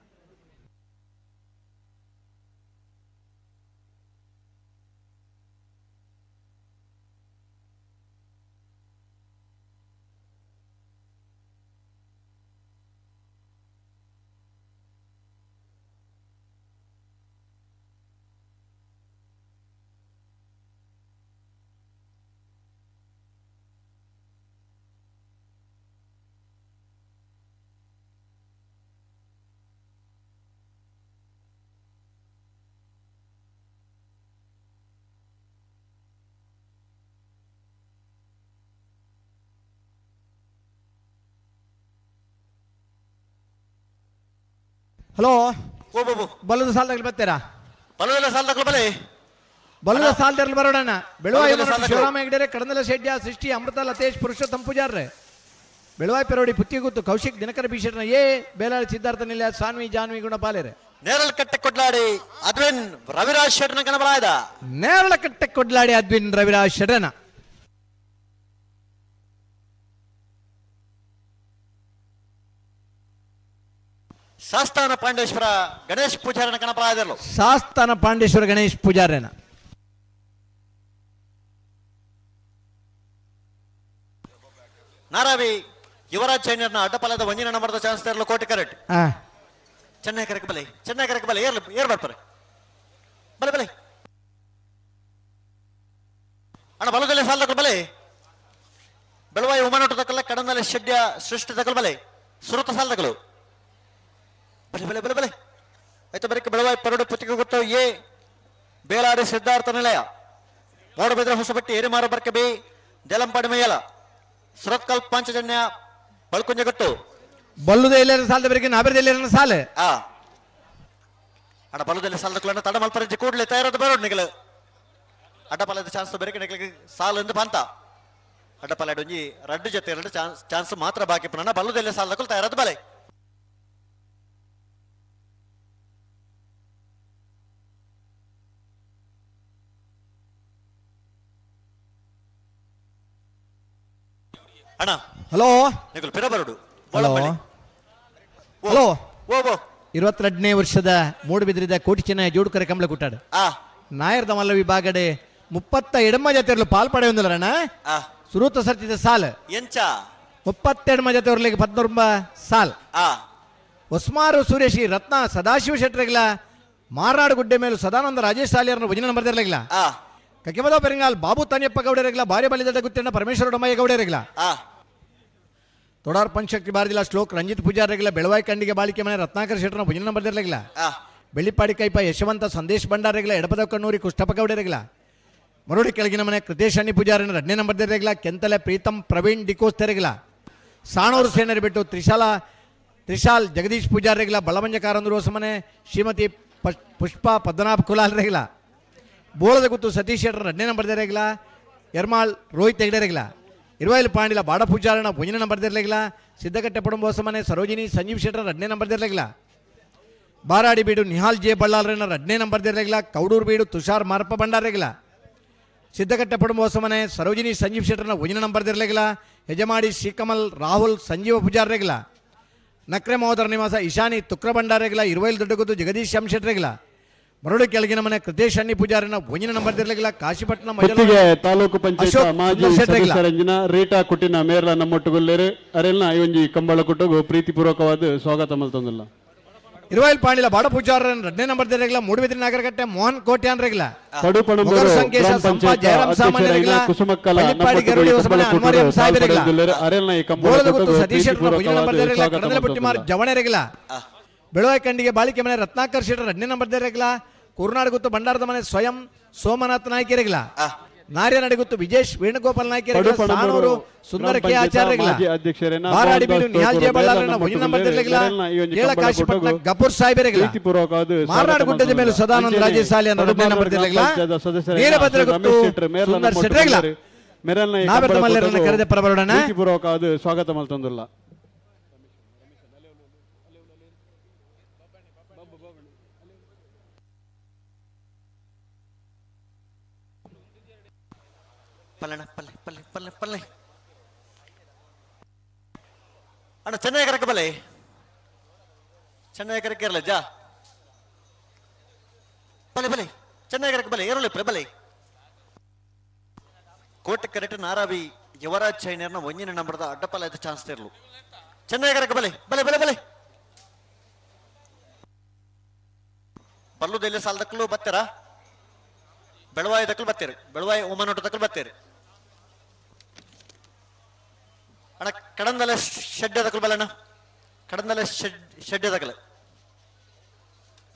ಹಲೋ. ಓ ಬಾಬು. ಬಲದ ಸಾಲದಾಗಲಿ ಬರ್ತೀರಾ? ಬಲದಲ್ಲ ಸಾಲದಕ್ಕಲು ಬಲೆ. ಬಲದ ಸಾಲದಲ್ಲಿ ಬರೋಣ. ಬೆಳುವಾಯಿ ಬಲದ ಸಾಲದಗಳು. ಶಿವರಾಮ ಹೆಗಡೆರೆ, ಕಡಂದಲ ಶೆಡ್ಯ, ಸೃಷ್ಟಿ ಅಮೃತ ಲತೇಶ್ ಪುರುಷೋತ್ತಮ ಪೂಜಾರ್ರೆ, ಬೆಳುವಾಯಿ ಪೆರೋಡಿ ಪುತ್ತಿಗುತ್ತು ಕೌಶಿಕ್ ದಿನಕರ ಭೀಷಣ ಎ ಬೇಲಾಳಿ ಸಿದ್ಧಾರ್ಥ ನಿಲಯ ಸಾನ್ವಿ ಜಾನ್ವಿ ಗುಣಪಾಲೆರೆ. ನೇರಲ್ ಕಟ್ಟೆ ಕೊಡ್ಲಾಡಿ ಅದ್ವಿನ್ ರವಿರಾಜ್ ಶೆಟ್ಟನ ಕಣಬಲಾಯದ. ನೇರಳ ಕಟ್ಟೆ ಕೊಡ್ಲಾಡಿ ಅದ್ವಿನ್ ರವಿರಾಜ್ ಶೆಡನ. ಶಾಸ್ತಾನ ಪಾಂಡೇಶ್ವರ ಗಣೇಶ್ ಪೂಜಾರನ ಕಣಬಲಾಯದಲ್ಲೂ. ಸಾಸ್ತಾನ ಪಾಂಡೇಶ್ವರ ಗಣೇಶ್ ಪೂಜಾರ್ಯನ. ನಾರಾವಿ ಯುವರಾಜ್ ಚೈನರ್ನ ಅಡ್ಡಪಲದ ಒಂದಿನ ನಂಬರ್ದ ಚಾನ್ಸ್ ತರಲು ಕೋಟೆ ಕರೆಕ್ಟ್. ಚೆನ್ನೈ ಕರೆಕ್ ಬಲೆ, ಚೆನ್ನೈ ಕರೆಕ್ ಬಲೆ, ಏರ್ ಏರ್ ಬರ್ತಾರೆ ಬಲೆ ಬಲೆ. ಅಣ್ಣ ಬಲದಲ್ಲಿ ಸಾಲ ಬಲೆ. ಬೆಳವಾಯಿ ಉಮನೋಟ ತಕಲ್ಲ ಕಡಂದಲೆ ಶೆಡ್ಯ ಸೃಷ್ಟಿ ತಕಲ್ ಬಲೆ. ಸುರತ ಸಾಲದಗಳು ಬಲೆ ಬಲೆ ಬಲೆ ಬಲೆ. ಆಯ್ತು ಬರೀ ಬೆಳವಾಯಿ ಪರಡು ಪುತ್ತಿಗೆ ಗೊತ್ತು ಎ ಬೇಲಾಡಿ ಸಿದ್ಧಾರ್ಥ ನಿಲಯ ಮೋಡಬಿದ್ರೆ ಹೊಸಬಟ್ಟಿ ಏರಿಮಾರ ಬರ್ಕೆ ಬಿ ದೇಲಂಪಾಡಿ ಮೈಯಲ ಸುರತ್ಕಲ್ ಪಾಂಚಜನ್ಯ ಬಳ್ಕುಂಜಗಟ್ಟು. ಬಲ್ಲುದ ಎಲ್ಲರ ಸಾಲದ ಬರಿಗೆ ನಾಬರದ ಎಲ್ಲರ ಸಾಲ. ಆ ಅಡ ಬಲದಲ್ಲಿ ಸಾಲದ ತಡ ಮಲ್ಪರಂಜಿ ಕೂಡಲೇ ತಯಾರಾದ ಬರೋಡ್ ನಿಗಲು ಅಡ್ಡಪಾಲದ ಚಾನ್ಸ್ ಬೆರಕೆ ನಿಗಲಿಗೆ ಸಾಲು ಎಂದು ಬಂತ ಅಡ್ಡಪಾಲ ಒಂಜಿ ರಡ್ಡು ಜೊತೆ ಎರಡು ಚಾನ್ಸ್ ಚಾನ್ಸ್ ಮಾತ್ರ ಬಾಕಿ ಪುನಃ ಬಲ್ಲದಲ್ಲಿ ಸಾಲದಕ್ಕೂ ತಯಾರಾದ ಬಲೆ. ಅಣ್ಣ. ಹಲೋ. ನಿಗಲು ಪಿರಬರಡು. Hello hello. ಓ ಓ. 22ನೇ ವರ್ಷದ ಮೂಡುಬಿದ್ರಿದ ಕೋಟಿ ಚೆನ್ನೈ ಜೋಡುಕರೆ ಕಂಬಳ ಕುಟ್ಟಾಡು. ನಾಯರ್ದ ಮಲ್ಲ ವಿಭಾಗಡೆ 30 ಎಡಮ ಜಾತಿಯರ್ಲು ಪಾಲ್ ಪಡೆಯೊಂದಿಲ್ಲರಣ್ಣ. ಸುರೂತ ಸರ್ತಿದ ಸಾಲ್. ಎಂಚ? 32 ಜಾತಿಯವರಿಗೆ 19 ಸಾಲ್. ಹೊಸ್ಮಾರು ಸುರೇಶಿ ರತ್ನ ಸದಾಶಿವ ಶೆಟ್ಟರಿಗಿಲ್ಲ ಮಾರನಾಡು ಗುಡ್ಡೆ ಮೇಲೂ ಸದಾನಂದ ರಾಜೇಶ್ ಸಾಲಿಯರನ್ನು ಭಜನೆ ನಂಬರ್ದಿರಲಿಲ್ಲ. ಕಕೆಮದ ಪೆರಿಂಗಾಲ್ ಬಾಬು ತಾನಿಯಪ್ಪ ಗೌಡರಿಗಿಲ್ಲ ಬಾರಿ ಬಲಿದಡ್ಡ ಗುತ್ತಿನ ಪರಮೇಶ್ವರ ಡೊಮ್ಮಯ್ಯ ಗೌಡರಿಗಿಲ್ಲ. ತೊಡಾರ್ ಪಂಚಶಕ್ತಿ ಬಾರದಿಲ್ಲ ಶ್ಲೋಕ್ ರಂಜಿತ್ ಪೂಜಾರಿಗಿಲ್ಲ ಬೆಳವಾಯಿ ಕಂಡಿಗೆ ಬಾಳಿಕೆ ಮನೆ ರತ್ನಾಕರ್ ಶೆಟ್ಟರನ ಭಜನೆ ನಂಬರ್ದಿರಲಿಲ್ಲ. ಬೆಳ್ಳಿಪಾಡಿ ಕೈಪ ಯಶವಂತ ಸಂದೇಶ್ ಭಂಡಾರಿಗಿಲ್ಲ ಎಡಪದ ಕಣ್ಣೂರಿ ಕುಷ್ಟಪ್ಪ ಗೌಡರಿಗಿಲ್ಲ ಮರೋಡಿ ಕೆಳಗಿನ ಮನೆ ಕೃತೇಶ್ ಅಣ್ಣಿ ಪೂಜಾರಿನ 2ನೇ ನಂಬರ್ ತೆರಗಿಲ್ಲ ಕೆಂತಲೆ ಪ್ರೀತಂ ಪ್ರವೀಣ್ ಡಿಕೋಸ್ ತೆರಗಿಲ್ಲ ಸಾಣೂರು ಸೇನರಿ ಬಿಟ್ಟು ತ್ರಿಶಾಲ್ ಜಗದೀಶ್ ಪೂಜಾರಿಗಿಲ್ಲ ಬಳಮಂಜ ಕಾರಂದೂರು ಹೊಸಮನೆ ಶ್ರೀಮತಿ ಪುಷ್ಪ ಪದ್ಮನಾಭ ಕುಲಾಲ್ ರೇಗಿಲ್ಲ ಬೋಳದ ಗುತ್ತು ಸತೀಶ್ ಶೆಟ್ಟರ್ 2ನೇ ನಂಬರ್ ತೆರಗಿಲ್ಲ ಎರ್ಮಾಳ್ ರೋಹಿತ್ ಹೆಗ್ಡೆ ಇರುವಾಯಿಲ್ ಪಾಂಡಿಲ ಬಾಡ ಪೂಜಾರಣ ಒಂದನೇ ನಂಬರ್ ತೆರಲಿಲ್ಲ ಸಿದ್ದಕಟ್ಟೆ ಪಡಂಬ ಹೊಸಮನೆ ಸರೋಜಿನಿ ಸಂಜೀವ್ ಶೆಟ್ಟರ್ 2ನೇ ನಂಬರ್ ತೆರಲಿಲ್ಲ ಬಾರಾಡಿ ಬೀಡು ನಿಹಾಲ್ ಜೆ ಬಳ್ಳಾಲ್ರನ್ನ 2ನೇ ನಂಬರ್ ತೆರಲಿಲ್ಲ ಕೌಡೂರು ಬೀಡು ತುಷಾರ್ ಮಾರಪ್ಪ ಭಂಡಾರಿಗಿಲ್ಲ ಸಿದ್ದಕಟ್ಟೆ ಪಡಂಬ ಹೊಸಮನೆ ಸರೋಜಿನಿ ಸಂಜೀವ್ ಶೆಟ್ಟರ್ನ ಒಂದನೇ ನಂಬರ್ ತೆರಲಿಲ್ಲ ಯಜಮಾಡಿ ಶ್ರೀಕಮಲ್ ರಾಹುಲ್ ಸಂಜೀವ ಪೂಜಾರಿಗಿಲ್ಲ ನಕ್ರೆ ಮಹೋದರ ನಿವಾಸ ಇಶಾನಿ ತುಕ್ರ ಭಂಡಾರಿಗಿಲ್ಲ ಇರುವೈಲ್ ದೊಡ್ಡಗುತ್ತು ಜಗದೀಶ್ ಎಂ ಶೆಟ್ಟರಿಗಿಲ್ಲ ಮರಡು ಕೆಳಗಿನ ಮನೆ ಕೃತೇಶ್ ಅಣ್ಣಿ ಪೂಜಾರಿನ ಒಂದನೇ ನಂಬರ್ ತೆರಲಿಲ್ಲ ಕಾಶಿಪಟ್ಟಣ ಪುತ್ತಿಗೆ ತಾಲೂಕು ಪಂಚಾಯತ್ ಮಾಜಿ ಸದಸ್ಯರಂಜಿನ ರೀಟಾ ಕುಟ್ಟಿನ ಮೇರ್ಲ ನಮ್ಮೊಟ್ಟುಗುಲ್ಲೇರು ಅರೆಲ್ನ ಈ ಕಂಬಳ ಕುಟ್ಟಗು ಪ್ರೀತಿಪೂರ್ವಕವಾದ ಸ್ವಾಗತ ಮಲ್ತೊಂದಿಲ್ಲ. ಇರುವೈಲ್ ಪಾಂಡಿಲ ಬಾಡ ಪೂಜಾರನ 2ನೇ ನಂಬರ್ ತೆರಲಿಲ್ಲ ಮೂಡುಬಿದಿರೆ ನಾಗರಕಟ್ಟೆ ಮೋಹನ್ ಕೋಟ್ಯಾನ್ ರೆಗಿಲ್ಲ ಪಡುಪಣಂಬೂರು ಗ್ರಾಮ ಪಂಚಾಯತ್ ಅಧ್ಯಕ್ಷರಾಗಿನ ಕುಸುಮಕ್ಕಲ ಜವಣೆ ರೆಗಿಲ್ಲ ಬೆಳವಾಯಿ ಕಂಡಿಗೆ ಬಾಳಿಕೆ ಮನೆ ರತ್ನಾಕರ್ ಶೆಟ್ಟರ್ 2ನೇ ನಂಬರ್ ತೆರಲಿಲ್ಲ ಕುರುನಾಡು ಗುತ್ತು ಭಂಡಾರದ ಮನೆ ಸ್ವಯಂ ಸೋಮನಾಥ್ ನಾಯ್ಕ ರೆಗಿಲ್ಲ ನಾರ್ಯ ನಡಿಗುತ್ತು ವಿಜೇಶ್ ವೇಣುಗೋಪಾಲ್ ನಾಯ್ಕ ಸಾನೂರು ಸುಂದರ ಕೆ ಆಚಾರ್ಯ ಬಾರಾಡಿ ಬೀಡು ನಿಹಾಲ್ ಜೆ ಬಳ್ಳಾರನ ಒಂದನೇ ನಂಬರ್ ತೆರಲಿಲ್ಲ ಕಾಶಿಪಟ್ಟಣ ಗಫೂರ್ ಸಾಹೇಬರಿಗಿಲ್ಲ ಮಾರನಾಡು ಗುಡ್ಡದ ಮೇಲೆ ಸದಾನಂದ ರಾಜೇಶ್ ಸಾಲಿ 2ನೇ ನಂಬರ್ ತೆರಲಿಲ್ಲ ವೀರಭದ್ರ ಗುತ್ತು ಸುಂದರ್ ಶೆಟ್ಟರಿಗಿಲ್ಲ ನಾವೆಲ್ಲ ಮಲ್ಲರನ್ನ ಕರೆದ ಪರಬರೋಣ ಸ್ವಾಗತ ಮಲ್ತೊಂದಿಲ್ಲ. ಪಲ್ಲಣ ಪಲ್ಲೆ ಪಲ್ಲೆ ಪಲ್ಲೆ ಪಲ್ಲೆ ಅಣ್ಣ ಚೆನ್ನೈ ಕರಕ ಬಲೆ ಚೆನ್ನೈ ಕರಕ ಇರಲ್ಲ ಜಾ ಬಲೆ ಬಲೆ ಚೆನ್ನೈ ಕರಕ ಬಲೆ ಏರಲ್ಲ ಬಲೆ ಕೋಟೆ ಕರೆಕ್ಟ್ ನಾರಾವಿ ಯುವರಾಜ್ ಚೈನರ್ನ ಒಂದಿನ ನಂಬರ್ದ ಅಡ್ಡಪಲ್ಲ ಆಯ್ತು ಚಾನ್ಸ್ ಇರಲು ಚೆನ್ನೈ ಕರಕ ಬಲೆ ಬಲೆ ಬಲೆ ಬಲೆ ಬಲ್ಲುದೆಲ್ಲ ಸಾಲದಕ್ಕಲು ಬತ್ತೀರಾ ಬೆಳವಾಯಿ ದಕ್ಕಲು ಬತ್ತೀರಿ ಬೆಳವಾಯಿ ಉಮನೋಟ ದಕ್ಕಲು ಬತ್ತೀರಿ ಅಣ್ಣ ಕಡಂದಲೆ ಶೆಡ್ ದಕ್ಕಲು ಬಲೆ ಅಣ್ಣ ಕಡಂದಲೆ ಶೆಡ್ ಶೆಡ್ ದಕ್ಕಲು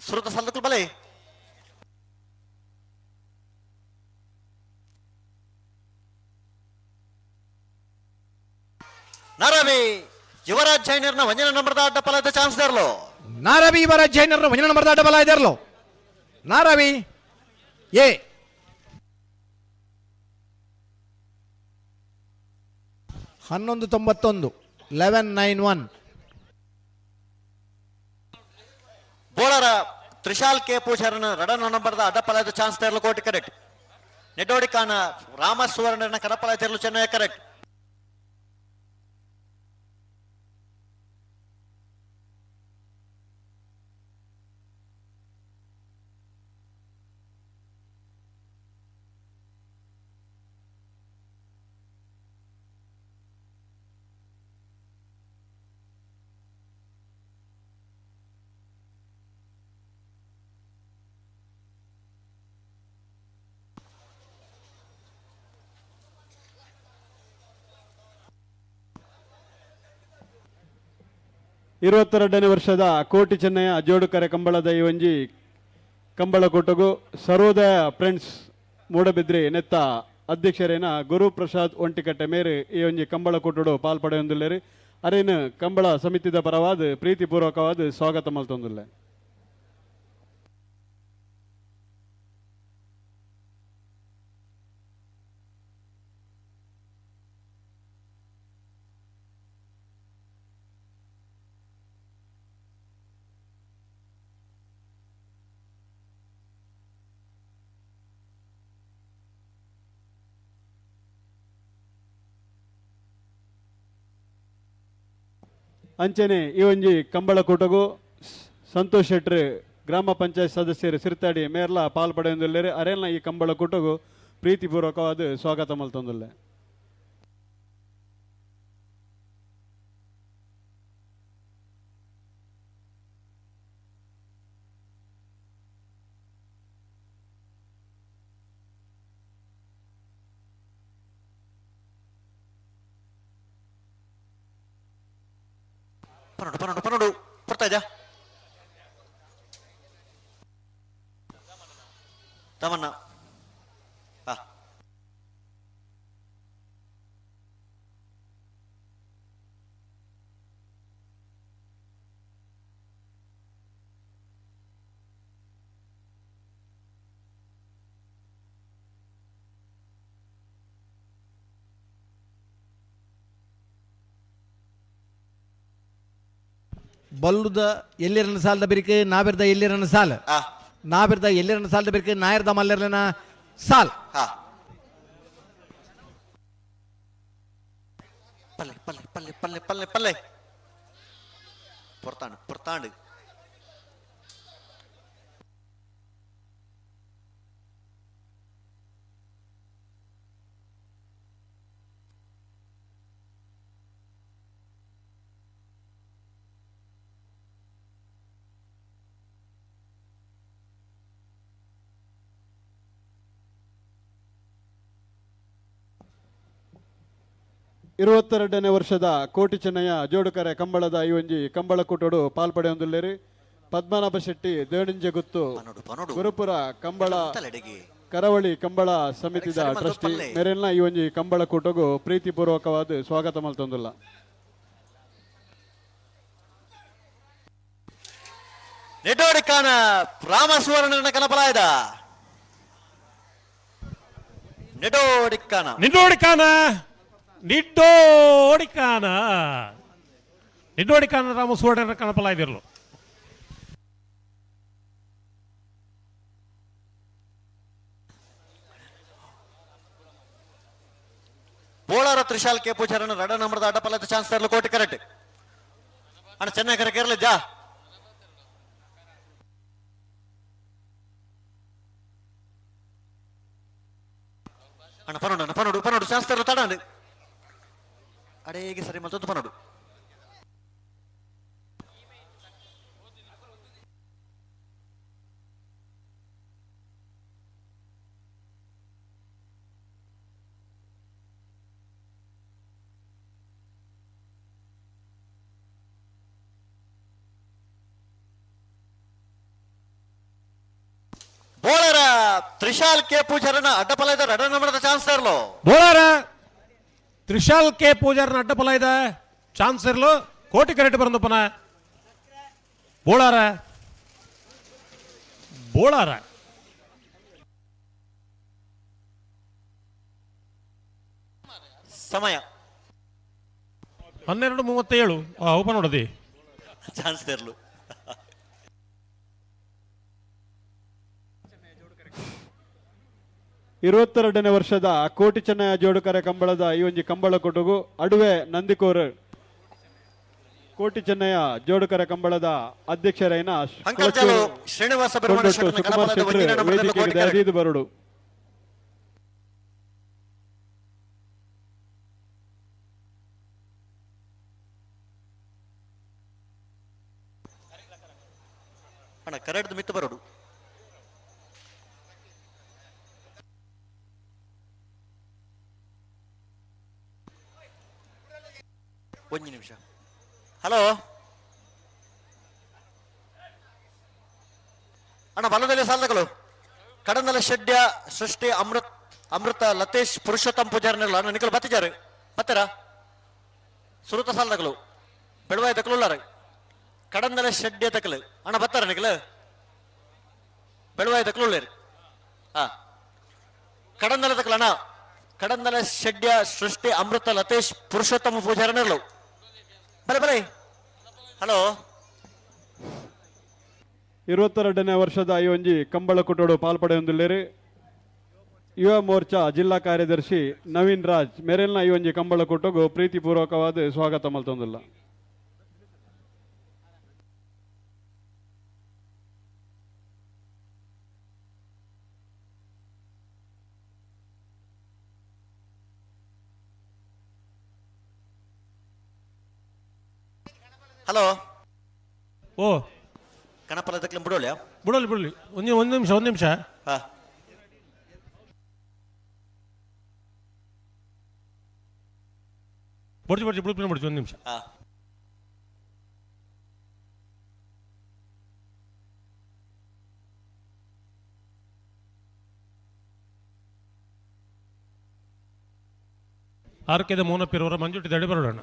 ಸುರುತ ಸಾಲದಕ್ಕಲು ಬಲೆ ನಾರಾವಿ ಯುವರಾಜ್ ಜೈನರ್ನ ಒಂದಿನ ನಂಬರ್ದ ಅಡ್ಡ ಪಲದ ಚಾನ್ಸ್ ದಾರ್ಲು. ನಾರವಿ ಇವರ ಜೈನರು ಒಂಜನ ನಂಬರ್ದ ಅಡ್ಡಬಲ ಇದಾರಲೋ. ನಾರವಿ ಎ 11.91 11.91. ಬೋಳರ ತ್ರಿಶಾಲ್ ಕೆ ಪೂಜಾರನ ರಡನ ನಂಬರ್ದ ಅಡ್ಡಪಲಾದ ಚಾನ್ಸ್ ತೇರ್ಲು ಕೋಟಿ ಕರೆಕ್ಟ್. ನೆಡೋಡಿಕಾನ ರಾಮ ಸುವರ್ಣನ ಕಡಪಲ ತೇರ್ಲು ಚೆನ್ನೈ ಕರೆಕ್ಟ್. ಇರುವತ್ತೆರಡನೇ ವರ್ಷದ ಕೋಟಿ ಚೆನ್ನಯ್ಯ ಜೋಡುಕರೆ ಕಂಬಳದ ಈ ಒಂಜಿ ಕಂಬಳ ಕೂಟಗು ಸರ್ವೋದಯ ಫ್ರೆಂಡ್ಸ್ ಮೂಡಬಿದ್ರಿ ನೆತ್ತ ಅಧ್ಯಕ್ಷರೇನ ಗುರುಪ್ರಸಾದ್ ಒಂಟಿಕಟ್ಟೆ ಮೇರು ಈ ಒಂಜಿ ಕಂಬಳ ಕೂಟಡು ಪಾಲ್ಪಡೆಯೊಂದುಲ್ಲೇರು. ಅರೇನು ಕಂಬಳ ಸಮಿತಿದ ಪರವಾದ ಪ್ರೀತಿಪೂರ್ವಕವಾದ ಸ್ವಾಗತ ಮಲ್ತೊಂದುಲ್ಲೆ. ಅಂಚನೆ ಈ ಒಂಜಿ ಕಂಬಳ ಕೂಟಗು ಸಂತೋಷ್ ಶೆಟ್ರು ಗ್ರಾಮ ಪಂಚಾಯತ್ ಸದಸ್ಯರು ಸಿರ್ತಾಡಿ ಮೇರ್ಲ ಪಾಲ್ಪಡೆಯೊಂದುಲ್ಲೇರು. ಅರೇಲ್ನ ಈ ಕಂಬಳ ಕೂಟಗು ಪ್ರೀತಿಪೂರ್ವಕವಾದ ಸ್ವಾಗತ ಮಲ್ತೊಂದುಲ್ಲೆ. ಪನ್ನೊಂಡು ಪನ್ನೊಂಡು ಪನ್ನೊಂಡು ಬರ್ತಾ ಇದ್ಯಾ ತಮನ್ನ? ಬಲ್ಲುದ ಎಲ್ಲಿರನ ಸಾಲದ ಬಿರಿಕೆ ನಾವಿರ್ದ ಎಲ್ಲಿರನ ಸಾಲ, ನಾವಿರ್ದ ಎಲ್ಲಿರನ ಸಾಲದ ಬಿರಿಕೆ ನಾಯರ್ದ ಮಲ್ಲೆರ್ಲನ ಸಾಲ್. ಪಲ್ಲೆ ಪಲ್ಲೆ ಪಲ್ಲೆ ಪಲ್ಲೆ ಪಲ್ಲೆ ಪಲ್ಲೆ ಪೊರ್ತಾಂಡು ಪೊರ್ತಾಂಡು. ಇರುವತ್ತೆರಡನೇ ವರ್ಷದ ಕೋಟಿ ಚೆನ್ನಯ್ಯ ಜೋಡುಕರೆ ಕಂಬಳದ ಈ ಒಂಜಿ ಕಂಬಳ ಕೂಟಡು ಪಾಲ್ಪಡೆಯೊಂದುಲ್ಲೇರು. ಪದ್ಮನಾಭ ಶೆಟ್ಟಿ ದೇಣಿಂಜಗುತ್ತು ಗುರುಪುರ ಕಂಬಳ ಕರಾವಳಿ ಕಂಬಳ ಸಮಿತಿದ ಟ್ರಸ್ಟಿ ಮೇರೆಲ್ಲ ಈ ಒಂಜಿ ಕಂಬಳ ಕೂಟಗು ಪ್ರೀತಿಪೂರ್ವಕವಾದ ಸ್ವಾಗತ ಮಲ್ತೊಂದುಲ್ಲ. ನೆಡೋಡಿಕಾನ ರಾಮ ಸುವರ್ಣನ ಕನಪಲಾಯದ ನೆಡೋಡಿಕಾನ ನಿಡೋಡಿಕಾನ ನಿಡ್ಡೋಡಿಕಾನ ನಿಡ್ಡೋಡಿಕಾನ ರಾಮ ಸುವರ್ಣನ ಕನಪಲಾಯ್ದಿರ್ಲು. ಬೋಳಾರ ತ್ರಿಶಾಲ್ ಕೆ ಪೂಜಾರನ ರಡ ನಂಬರ್ದ ಅಡ್ಡಪಲ್ಲದ ಚಾನ್ಸ್ ತರಲು ಕೋಟಿ ಕರೆಕ್ಟ್. ಅಣ್ಣ ಚೆನ್ನೈ ಕರೆ ಕೇರಳ ಜಾ. ಅಣ್ಣ ಪನ್ನೊಂಡು ಅಣ್ಣ ಪನ್ನೊಂಡು ಪನ್ನೊಂಡು ಚಾನ್ಸ್ ತರಲು ತಡ ಅಡೇಗೆ ಸರಿ ಮತ್ತೊಂದು ಪನ್ನೊಂಡು. ಬೋಳರ ತ್ರಿಶಾಲ್ ಕೆ ಪೂಜಾರನ ಅಡ್ಡಪಲ ಇದ್ದಾರೆ ಅಡ ನಂಬರದ ಚಾನ್ಸ್ ತರಲು. ಬೋಳಾರ ತ್ರಿಶಾಲ್ ಕೆ ಪೂಜಾರನ ಅಡ್ಡಪಲ ಇದೆ ಚಾನ್ಸ್ ಇರಲು ಕೋಟಿ ಕರೆಕ್ಟ್ ಬಂದಪ್ಪನ ಬೋಳಾರ ಬೋಳಾರ. ಸಮಯ 12:37. Open ನೋಡದಿ chance ತೆರಲು. 22ನೇ ವರ್ಷದ ಕೋಟಿ ಚೆನ್ನಯ ಜೋಡುಕರೆ ಕಂಬಳದ ಈ ಒಂಜಿ ಕಂಬಳ ಕೊಟುಗು ಅಡುವೆ ನಂದಿಕೋರು ಕೋಟಿ ಚೆನ್ನಯ ಜೋಡುಕರೆ ಕಂಬಳದ ಅಧ್ಯಕ್ಷರೈನ ಅಂಕಲ್ಜಾಲು ಶ್ರೀನಿವಾಸ ಬೆರ್ಮಣ ಕೊಂಡೊಟ್ಟು ಶೆಟ್ಟರ್ನ ಸುಕುಮಾರ್ ಕಣಪಲದ ಶೆಟ್ಟರ್ ಒಂಜಿನ ನಂಬರ್ದ ವೇದಿಕೆಗೆ ಕೋಟಿ ಕರೆ. ದಯದೀದು ಬರುಡು. ಅಣ್ಣ ಕರೆಡ್ದು ಮಿತ್ತು ಬರೋಡು. ಒಂದು ನಿಮಿಷ. ಹಲೋ ಅಣ್ಣ, ಬಲದಲ್ಲಿ ಸಾಲಗಳು ಕಡನಲ ಶೆಡ್ಯ ಸೃಷ್ಟಿ ಅಮೃತ್ ಅಮೃತ ಲತೇಶ್ ಪುರುಷೋತ್ತಮ ಪೂಜಾರಿನೆಲ್ಲ ಅಣ್ಣ ನಿಕಲ್ ಬತ್ತಿಜಾರು ಬತ್ತರ ಸುರುತ ಸಾಲದಗಳು ಬೆಳವಾಯ ತಕಲುಲ್ಲಾರ ಕಡಂದಲ ಶೆಡ್ಯ ತಕಲು ಅಣ್ಣ ಬತ್ತಾರ ನಿಕಲ್ ಬೆಳವಾಯ ತಕಲುಳ್ಳೇರು. ಹಾ ಕಡಂದಲ ತಕಲ ಅಣ್ಣ ಕಡಂದಲ ಶೆಡ್ಯ ಸೃಷ್ಟಿ ಅಮೃತ ಲತೇಶ್ ಪುರುಷೋತ್ತಮ ಪೂಜಾರನೆಲ್ಲವು ಬಲೆ ಬಲೆ. ಹಲೋ 22ನೇ ವರ್ಷದ ಈ ಒಂಜಿ ಕಂಬಳ ಕುಟೋಡು ಪಾಲ್ಪಡೆಯೊಂದುಲ್ಲೇರು ಯುವ ಮೋರ್ಚಾ ಜಿಲ್ಲಾ ಕಾರ್ಯದರ್ಶಿ ನವೀನ್ ರಾಜ್ ಮೆರೆಲ್ನ ಈ ಒಂಜಿ ಕಂಬಳ ಕೂಟಗು ಪ್ರೀತಿಪೂರ್ವಕವಾದ ಸ್ವಾಗತ ಮಲ್ತೊಂದುಲ್ಲ. ಹಲೋ ಓ ಕಣಪಲ ತಕ್ಲ ಬಿಡೋಲ್ಲ ಬಿಡೋಲಿ ಬಿಡಲಿ. ಒಂದು ಒಂದು ನಿಮಿಷ, ಒಂದು ನಿಮಿಷ. ಹಾ ಬಡ್ಜಿ ಬಡ್ಜಿ ಬಿಡು ಬಿಡ್ಜಿ ಒಂದು ನಿಮಿಷ. ಹಾ ಆರ್ಕೆದ ಮೋನಪ್ಪಿರವರ ಮಂಜುಟಿ ದಡಿ ಬರೋಣ.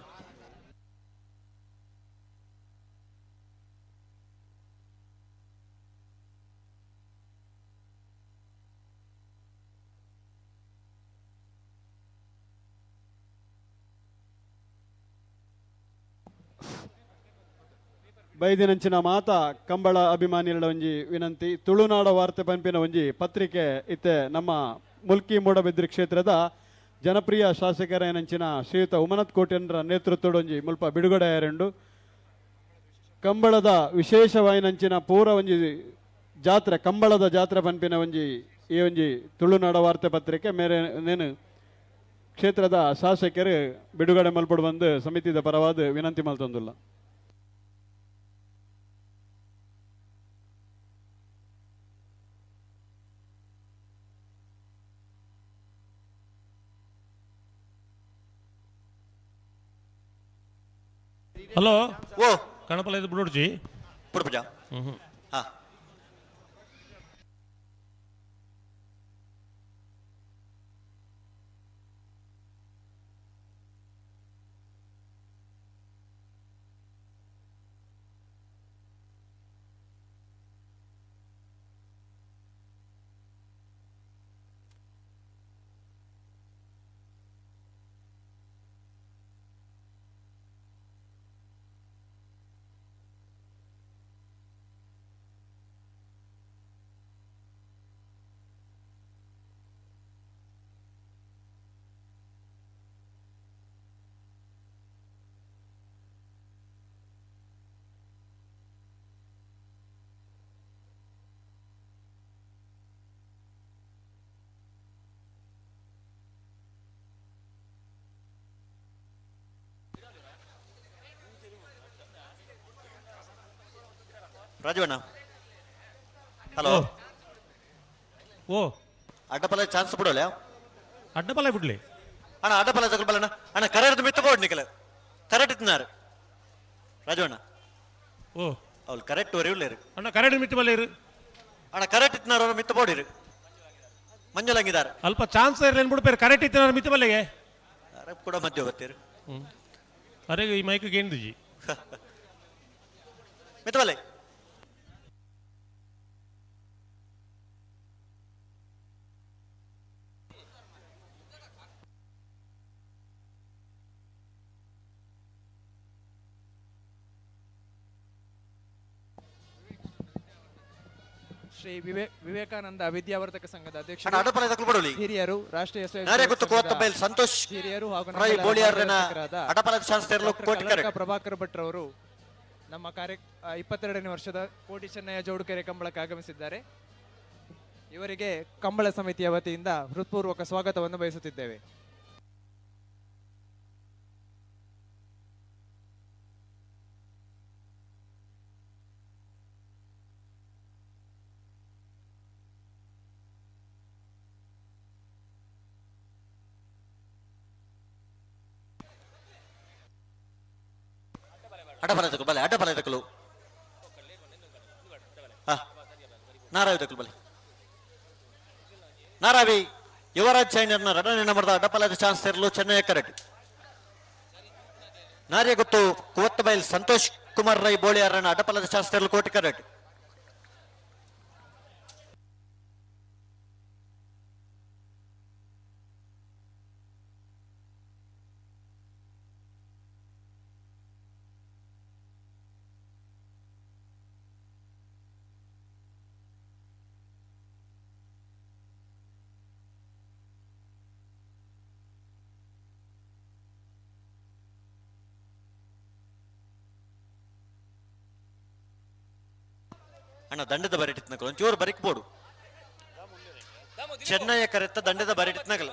ಬೈದಿನಂಚಿನ ಮಾತಾ ಕಂಬಳ ಅಭಿಮಾನಿಗಳ ಒಂಜಿ ವಿನಂತಿ. ತುಳುನಾಡ ವಾರ್ತೆ ಪಂಪಿನ ಒಂಜಿ ಪತ್ರಿಕೆ ಇತ್ತೆ ನಮ್ಮ ಮುಲ್ಕಿ ಮೂಡಬಿದ್ರಿ ಕ್ಷೇತ್ರದ ಜನಪ್ರಿಯ ಶಾಸಕರೇನಂಚಿನ ಶ್ರೀಯುತ ಉಮನತ್ ಕೋಟ್ಯನ್ರ ನೇತೃತ್ವದ ಒಂಜಿ ಮುಲ್ಪ ಬಿಡುಗಡೆ ಆಯರೆಂಡು. ಕಂಬಳದ ವಿಶೇಷವಾಯಿನಂಚಿನ ಪೂರ ಒಂಜಿ ಜಾತ್ರೆ ಕಂಬಳದ ಜಾತ್ರೆ ಪಂಪಿನ ಒಂಜಿ ಈ ಒಂಜಿ ತುಳುನಾಡ ವಾರ್ತೆ ಪತ್ರಿಕೆ ಮೇರೆ ನೇನು ಕ್ಷೇತ್ರದ ಶಾಸಕರು ಬಿಡುಗಡೆ ಮಲ್ಪಡು ಬಂದು ಸಮಿತಿದ ಪರವಾದ ವಿನಂತಿ ಮಲ್ತೊಂದುಲ್ಲ. ಹಲೋ ಓ ಕಣಪಲ ಇದು ಬಿಡೋಡ್ಜಿ ಬಿಡು. ಹ್ಮ್. ಹಾ ರಾಜವಣ್ಣ. ಹಲೋ ಓ ಅಡ್ಡಪಲ ಚಾನ್ಸ್ ಬಿಡೋಲ್ಲ. ಅಡ್ಡಪಲ ಬಿಡ್ಲಿ ಅಣ್ಣ, ಅಡ್ಡಪಲ ತಗೊಳ್ಬಲ್ಲ ಅಣ್ಣ. ಕರೆಯರ್ದು ಮಿತ್ತ ಬೋರ್ಡ್ ನಿಕಲ ಕರೆಕ್ಟ್ ಇತ್ತಿನಾರು ರಾಜವಣ್ಣ. ಓ ಅವ್ಳು ಕರೆಕ್ಟ್ ವರಿ ಅಣ್ಣ, ಕರೆಕ್ಟ್ ಮಿತ್ತ ಬಲ್ಲ ಇರು ಅಣ್ಣ. ಕರೆಕ್ಟ್ ಇತ್ತಿನಾರು ಅವ್ರ ಮಿತ್ತ ಬೋರ್ಡ್ ಇರು ಮಂಜುಲಂಗಿದಾರೆ. ಅಲ್ಪ ಚಾನ್ಸ್ ಇರಲಿ ಬಿಡ್ಪೇರು. ಕರೆಕ್ಟ್ ಇತ್ತಿನಾರು ಮಿತ್ತ ಬಲ್ಲೆಗೆ ಅರೆ ಕೂಡ ಮಧ್ಯ ಬರ್ತೀರಿ. ಅರೆ ಈ ಮೈಕ್ ಗೇಂದುಜಿ ಮಿತ್ತ ಬಲ್ಲೆ. ಶ್ರೀ ವಿವೇಕಾನಂದ ವಿದ್ಯಾವರ್ಧಕ ಸಂಘದ ಅಣ್ಣ, ಅಡಪಲ ತಕಲು ಬಡೋಲಿ. ಹಿರಿಯರು, ರಾಷ್ಟ್ರೀಯ ಸ್ವಯಂ ನಾರೇ ಸೇವಕ ಗುತ್ತು ಸಂಘದ ಕೋತ್ತಬೈಲ್ ಸಂತೋಷ್ ಹಿರಿಯರು ಹಾಗೂ ರೈ ನಮ್ಮೆಲ್ಲರ ಬೋಳಿಯಾರ್ರೆನ ಮಾರ್ಗದರ್ಶಕರಾದ ಅಡಪಲದ ಚಾನ್ಸ್ ತೆರಲು ಡಾಕ್ಟರ್ ಕೋಟಿ ಕಲ್ಲಡ್ಕ ಕರೆಕ್ಟ್. ಪ್ರಭಾಕರ್ ಭಟ್ರವರು ನಮ್ಮ ಕಾರ್ಯ 22ನೇ ವರ್ಷದ ಕೋಟಿ ಚೆನ್ನಯ್ಯ ಜೋಡುಕೆರೆ ಕಂಬಳಕ್ಕೆ ಆಗಮಿಸಿದ್ದಾರೆ. ಇವರಿಗೆ ಕಂಬಳ ಸಮಿತಿಯ ವತಿಯಿಂದ ಹೃತ್ಪೂರ್ವಕ ಸ್ವಾಗತವನ್ನು ಬಯಸುತ್ತಿದ್ದೇವೆ. ಅಡಪಲ ತಕಲು ಬಲೆ, ಅಡಪಲ ತಕಲು. ನಾರಾವಿ ತಕಲು ಬಲೆ. ನಾರಾವಿ ಯುವರಾಜ್ ಚೈನರ್ನ ರಡನೆ ನಂಬರ್ದ ಅಡಪಲದ ಚಾನ್ಸ್ ತೆರಲು ಚೆನ್ನೈ ಕರೆಕ್ಟ್. ನಾರ್ಯ ಗೊತ್ತು ಕುವತ್ತಬೈಲ್ ಸಂತೋಷ್ ಕುಮಾರ್ ರೈ ಬೋಳಿಯಾರನ ಅಡಪಲದ ಚಾನ್ಸ್ ತೆರಲು ಕೋಟಿ ಕರೆಕ್ಟ್. ಅಣ್ಣ ದಂಡದ ಬರಿಟಿತ್ನಕಲು ಒಂಚೂರು ಬರಿಕ್ಬೋಡು. ಚೆನ್ನಯ್ಯ ಕರೆತ್ತ ದಂಡದ ಬರಿಟಿತ್ನಕಲು.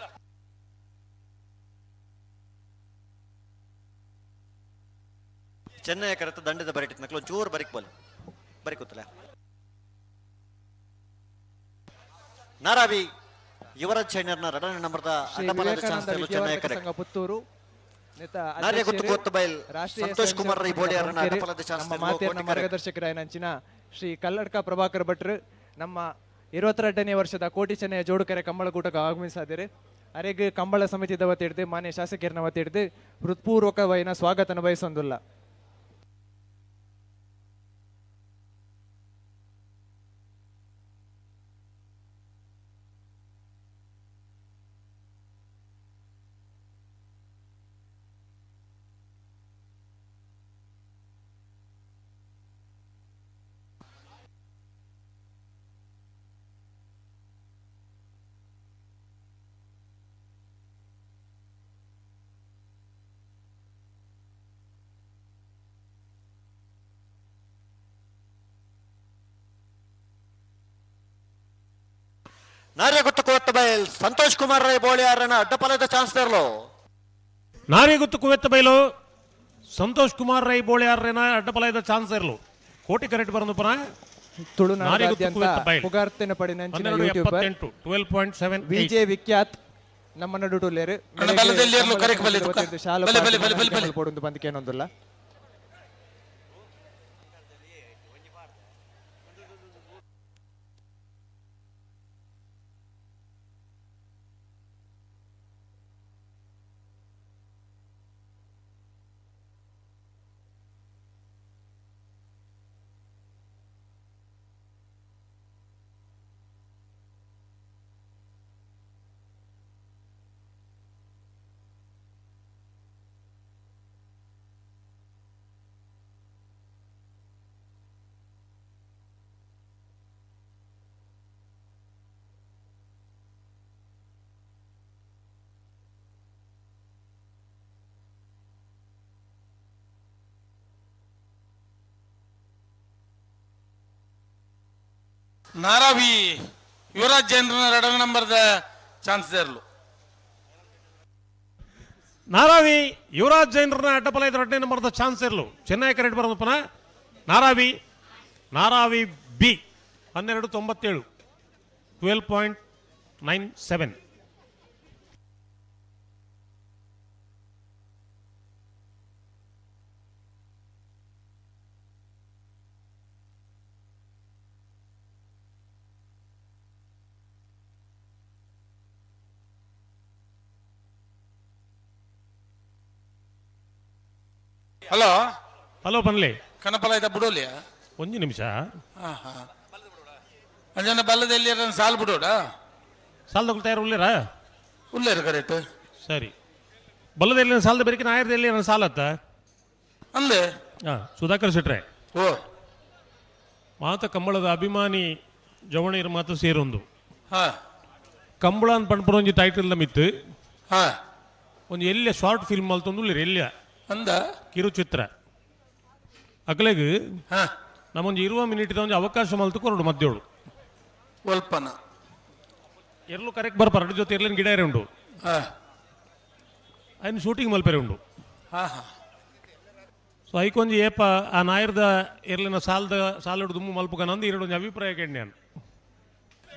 ಚೆನ್ನಯ್ಯ ಕರೆತ್ತ ದಂಡದ ಬರಿಟಿತ್ನಕಲು ಒಂಚೂರು ಬರಿಕ್ಬೋಲು ಬರಿಕೂತಲ. ನಾರಾವಿ ಯುವರಾಜ್ ಚೈನರ್ನ ರಡನೆ ನಂಬರ್ದ ಶ್ರೀ ಅಡ್ಡಪಲದ ಚಾನ್ಸ್ ವಿವೇಕಾನಂದ ತೆರಲು ಚೆನ್ನಯ್ಯ ವಿದ್ಯಾವರ್ಧಕ ಕರೆಕ್ಟ್. ಸಂಘ ಪುತ್ತೂರು ನೇತ ನಾರ್ಯ ಗುತ್ತು ಅಧ್ಯಕ್ಷರು, ಕೋತ್ತಬೈಲ್ ರಾಷ್ಟ್ರೀಯ ಸಂತೋಷ್ ಕುಮಾರ್ ರೈ ಸ್ವಯಂಸೇವಕ ಬೋಳಿಯಾರನ ಸಂಘದ ಅಡ್ಡಪಲದ ಚಾನ್ಸ್ ನಮ್ಮ ತೆರಲು ಮಾತೆಯನ್ನ ಕೋಟಿ ಕರೆಕ್ಟ್. ಮಾರ್ಗದರ್ಶಕರಾಯನಂಚಿನ ಶ್ರೀ ಕಲ್ಲಡ್ಕ ಪ್ರಭಾಕರ್ ಭಟ್ರು ನಮ್ಮ 22ನೇ ವರ್ಷದ ಕೋಟಿ ಚೆನ್ನಯ್ಯ ಜೋಡುಕೆರೆ ಕಂಬಳಕೂಟಕ್ಕೆ ಆಗಮಿಸಿದ್ದಾರೆ. ಅರೆಗ್ ಕಂಬಳ ಸಮಿತಿದ ವತಿ ಹಿಡಿದು ಮಾನ್ಯ ಶಾಸಕರನ್ನ ವತಿ ಹಿಡಿದು ಹೃತ್ಪೂರ್ವಕವೈನ ಸ್ವಾಗತನ ಬಯಸೊಂದುಲ್ಲ. ನಾರ್ಯ ಗುತ್ತು ಕೋತ್ತಬೈಲ್ ಸಂತೋಷ್ ಕುಮಾರ್ ರೈ ಬೋಳಿಯಾರನ ಅಡ್ಡಪಲದ ಚಾನ್ಸ್ ತೆರಲು. ನಾರಿಗುತ್ತು ಕುವೆತ್ತಬೈಲು ಸಂತೋಷ್ ಕುಮಾರ್ ರೈ ಬೋಳಿಯಾರ್ರೇನ ಅಡ್ಡಪಲದ ಚಾನ್ಸ್ ಇರಲು ಕೋಟಿ ಕರೆಕ್ಟ್ ಬರಂದು ಪುನಃ. ತುಳುನಾಡಾದ್ಯಂತ ಪುಗಾರ್ತೆನ ಪಡಿನಂಚಿನ ಯೂಟ್ಯೂಬರ್ 12.78. ವಿಜೆ ವಿಖ್ಯಾತ್ ನಮ್ಮ ನಡುಟುಲ್ಲೇರು. ಅಣ್ಣ, ಬಲದಲ್ಲಿ ಇರ್ಲು, ಕರೆಕ್ಟ್ ಬಲೆ ತುಕ್ಕ. ಶಾಲು ಬಲೆ, ಬಲೆ, ಬಲೆ, ಬಲೆ, ಬಲೆ. ಪೋಡುಂದು ಬಂದಿಕೇನೊಂದುಲ್ಲ. ನಾರಾವಿ ಯುವರಾಜ್ ಜೈನ್ರನ ಎರಡನೇ ನಂಬರ್ದ ಚಾನ್ಸ್ ಇರಲು. ನಾರಾವಿ ಯುವರಾಜ್ ಜೈನ್ರನ್ನ ಅಡ್ಡಪಲ ಇದ್ರ ಎರಡನೇ ನಂಬರ್ದ ಚಾನ್ಸ್ ಇರಲು ಚೆನ್ನೈ ಕರೆಕ್ಟ್ ಬರೋದು ಪುನಃ. Naravi, Naravi B 12.97, 12.97. Hello. Hello ಬನ್ಲಿ. ಕನಪಲ ಇದ್ದ ಬಿಡೋಲಿಯ? ಒಂದು ನಿಮಿಷ. ಹಾ ಹಾ ಅಂಜನ ಬಲ್ಲದಲ್ಲಿ ಸಾಲ್ ಬಿಡೋಡ? ಸಾಲ್ ತಗೊಳ್ತಾ ಇರೋ ಉಳ್ಳೇರಾ? ಉಳ್ಳೇರು ಕರೆಕ್ಟ್. ಸರಿ, ಬಲ್ಲದಲ್ಲಿ ಸಾಲದ ಬೇರೆ ನಾಯರದಲ್ಲಿ ನನ್ನ ಸಾಲತ್ತ ಅಂದೆ. ಹಾ ಸುಧಾಕರ್ ಶೆಟ್ರೆ. ಓ. ಮಾತ ಕಂಬಳದ ಅಭಿಮಾನಿ ಜವಣೀರ್ ಮಾತ ಸೇರೊಂದು ಹಾ. ಕಂಬಳಾನ್ ಪನ್ಪುನ ಒಂಜಿ ಟೈಟಲ್ ಮಿತ್ತು ಹಾ. ಒಂಜಿ ಎಲ್ಲೆ ಶಾರ್ಟ್ ಫಿಲ್ಮ್ ಮಲ್ತೊಂದು ಉಲ್ಲೆರ್ ಎಲ್ಯ ಅಂದ ಕಿರುಚಿತ್ರ ಅಕ್ಲೆಗ್ ಹಾ. ನಮ್ಮೊಂಜಿ 20 ಮಿನಿಟ್ ಒಂಜಿ ಅವಕಾಶ ಮಲ್ತು ಕೊರಡು ಮಧ್ಯೋಳು ಒಲ್ಪನ ಎರ್ಲು ಕರೆಕ್ಟ್ ಬರ್ಪಾರ ಅದ್ರ ಜೊತೆ ಎರ್ಲಿನ ಗಿಡ ಉಂಡು ಹಾ. ಅಯ್ನ ಶೂಟಿಂಗ್ ಮಲ್ಪೆರೆ ಉಂಡು ಹಾ ಹಾ. ಸೊ ಐಕೊಂಜಿ ಏಪ ಆ ನಾಯರ್ದ ಎರ್ಲಿನ ಸಾಲ್ದ ಸಾಲುಡು ದುಮ್ಮು ಮಲ್ಪುಗನಂದು ಎರಡು ಒಂಜಿ ಅಭಿಪ್ರಾಯ ಕೇಂದ್ಯಾನ್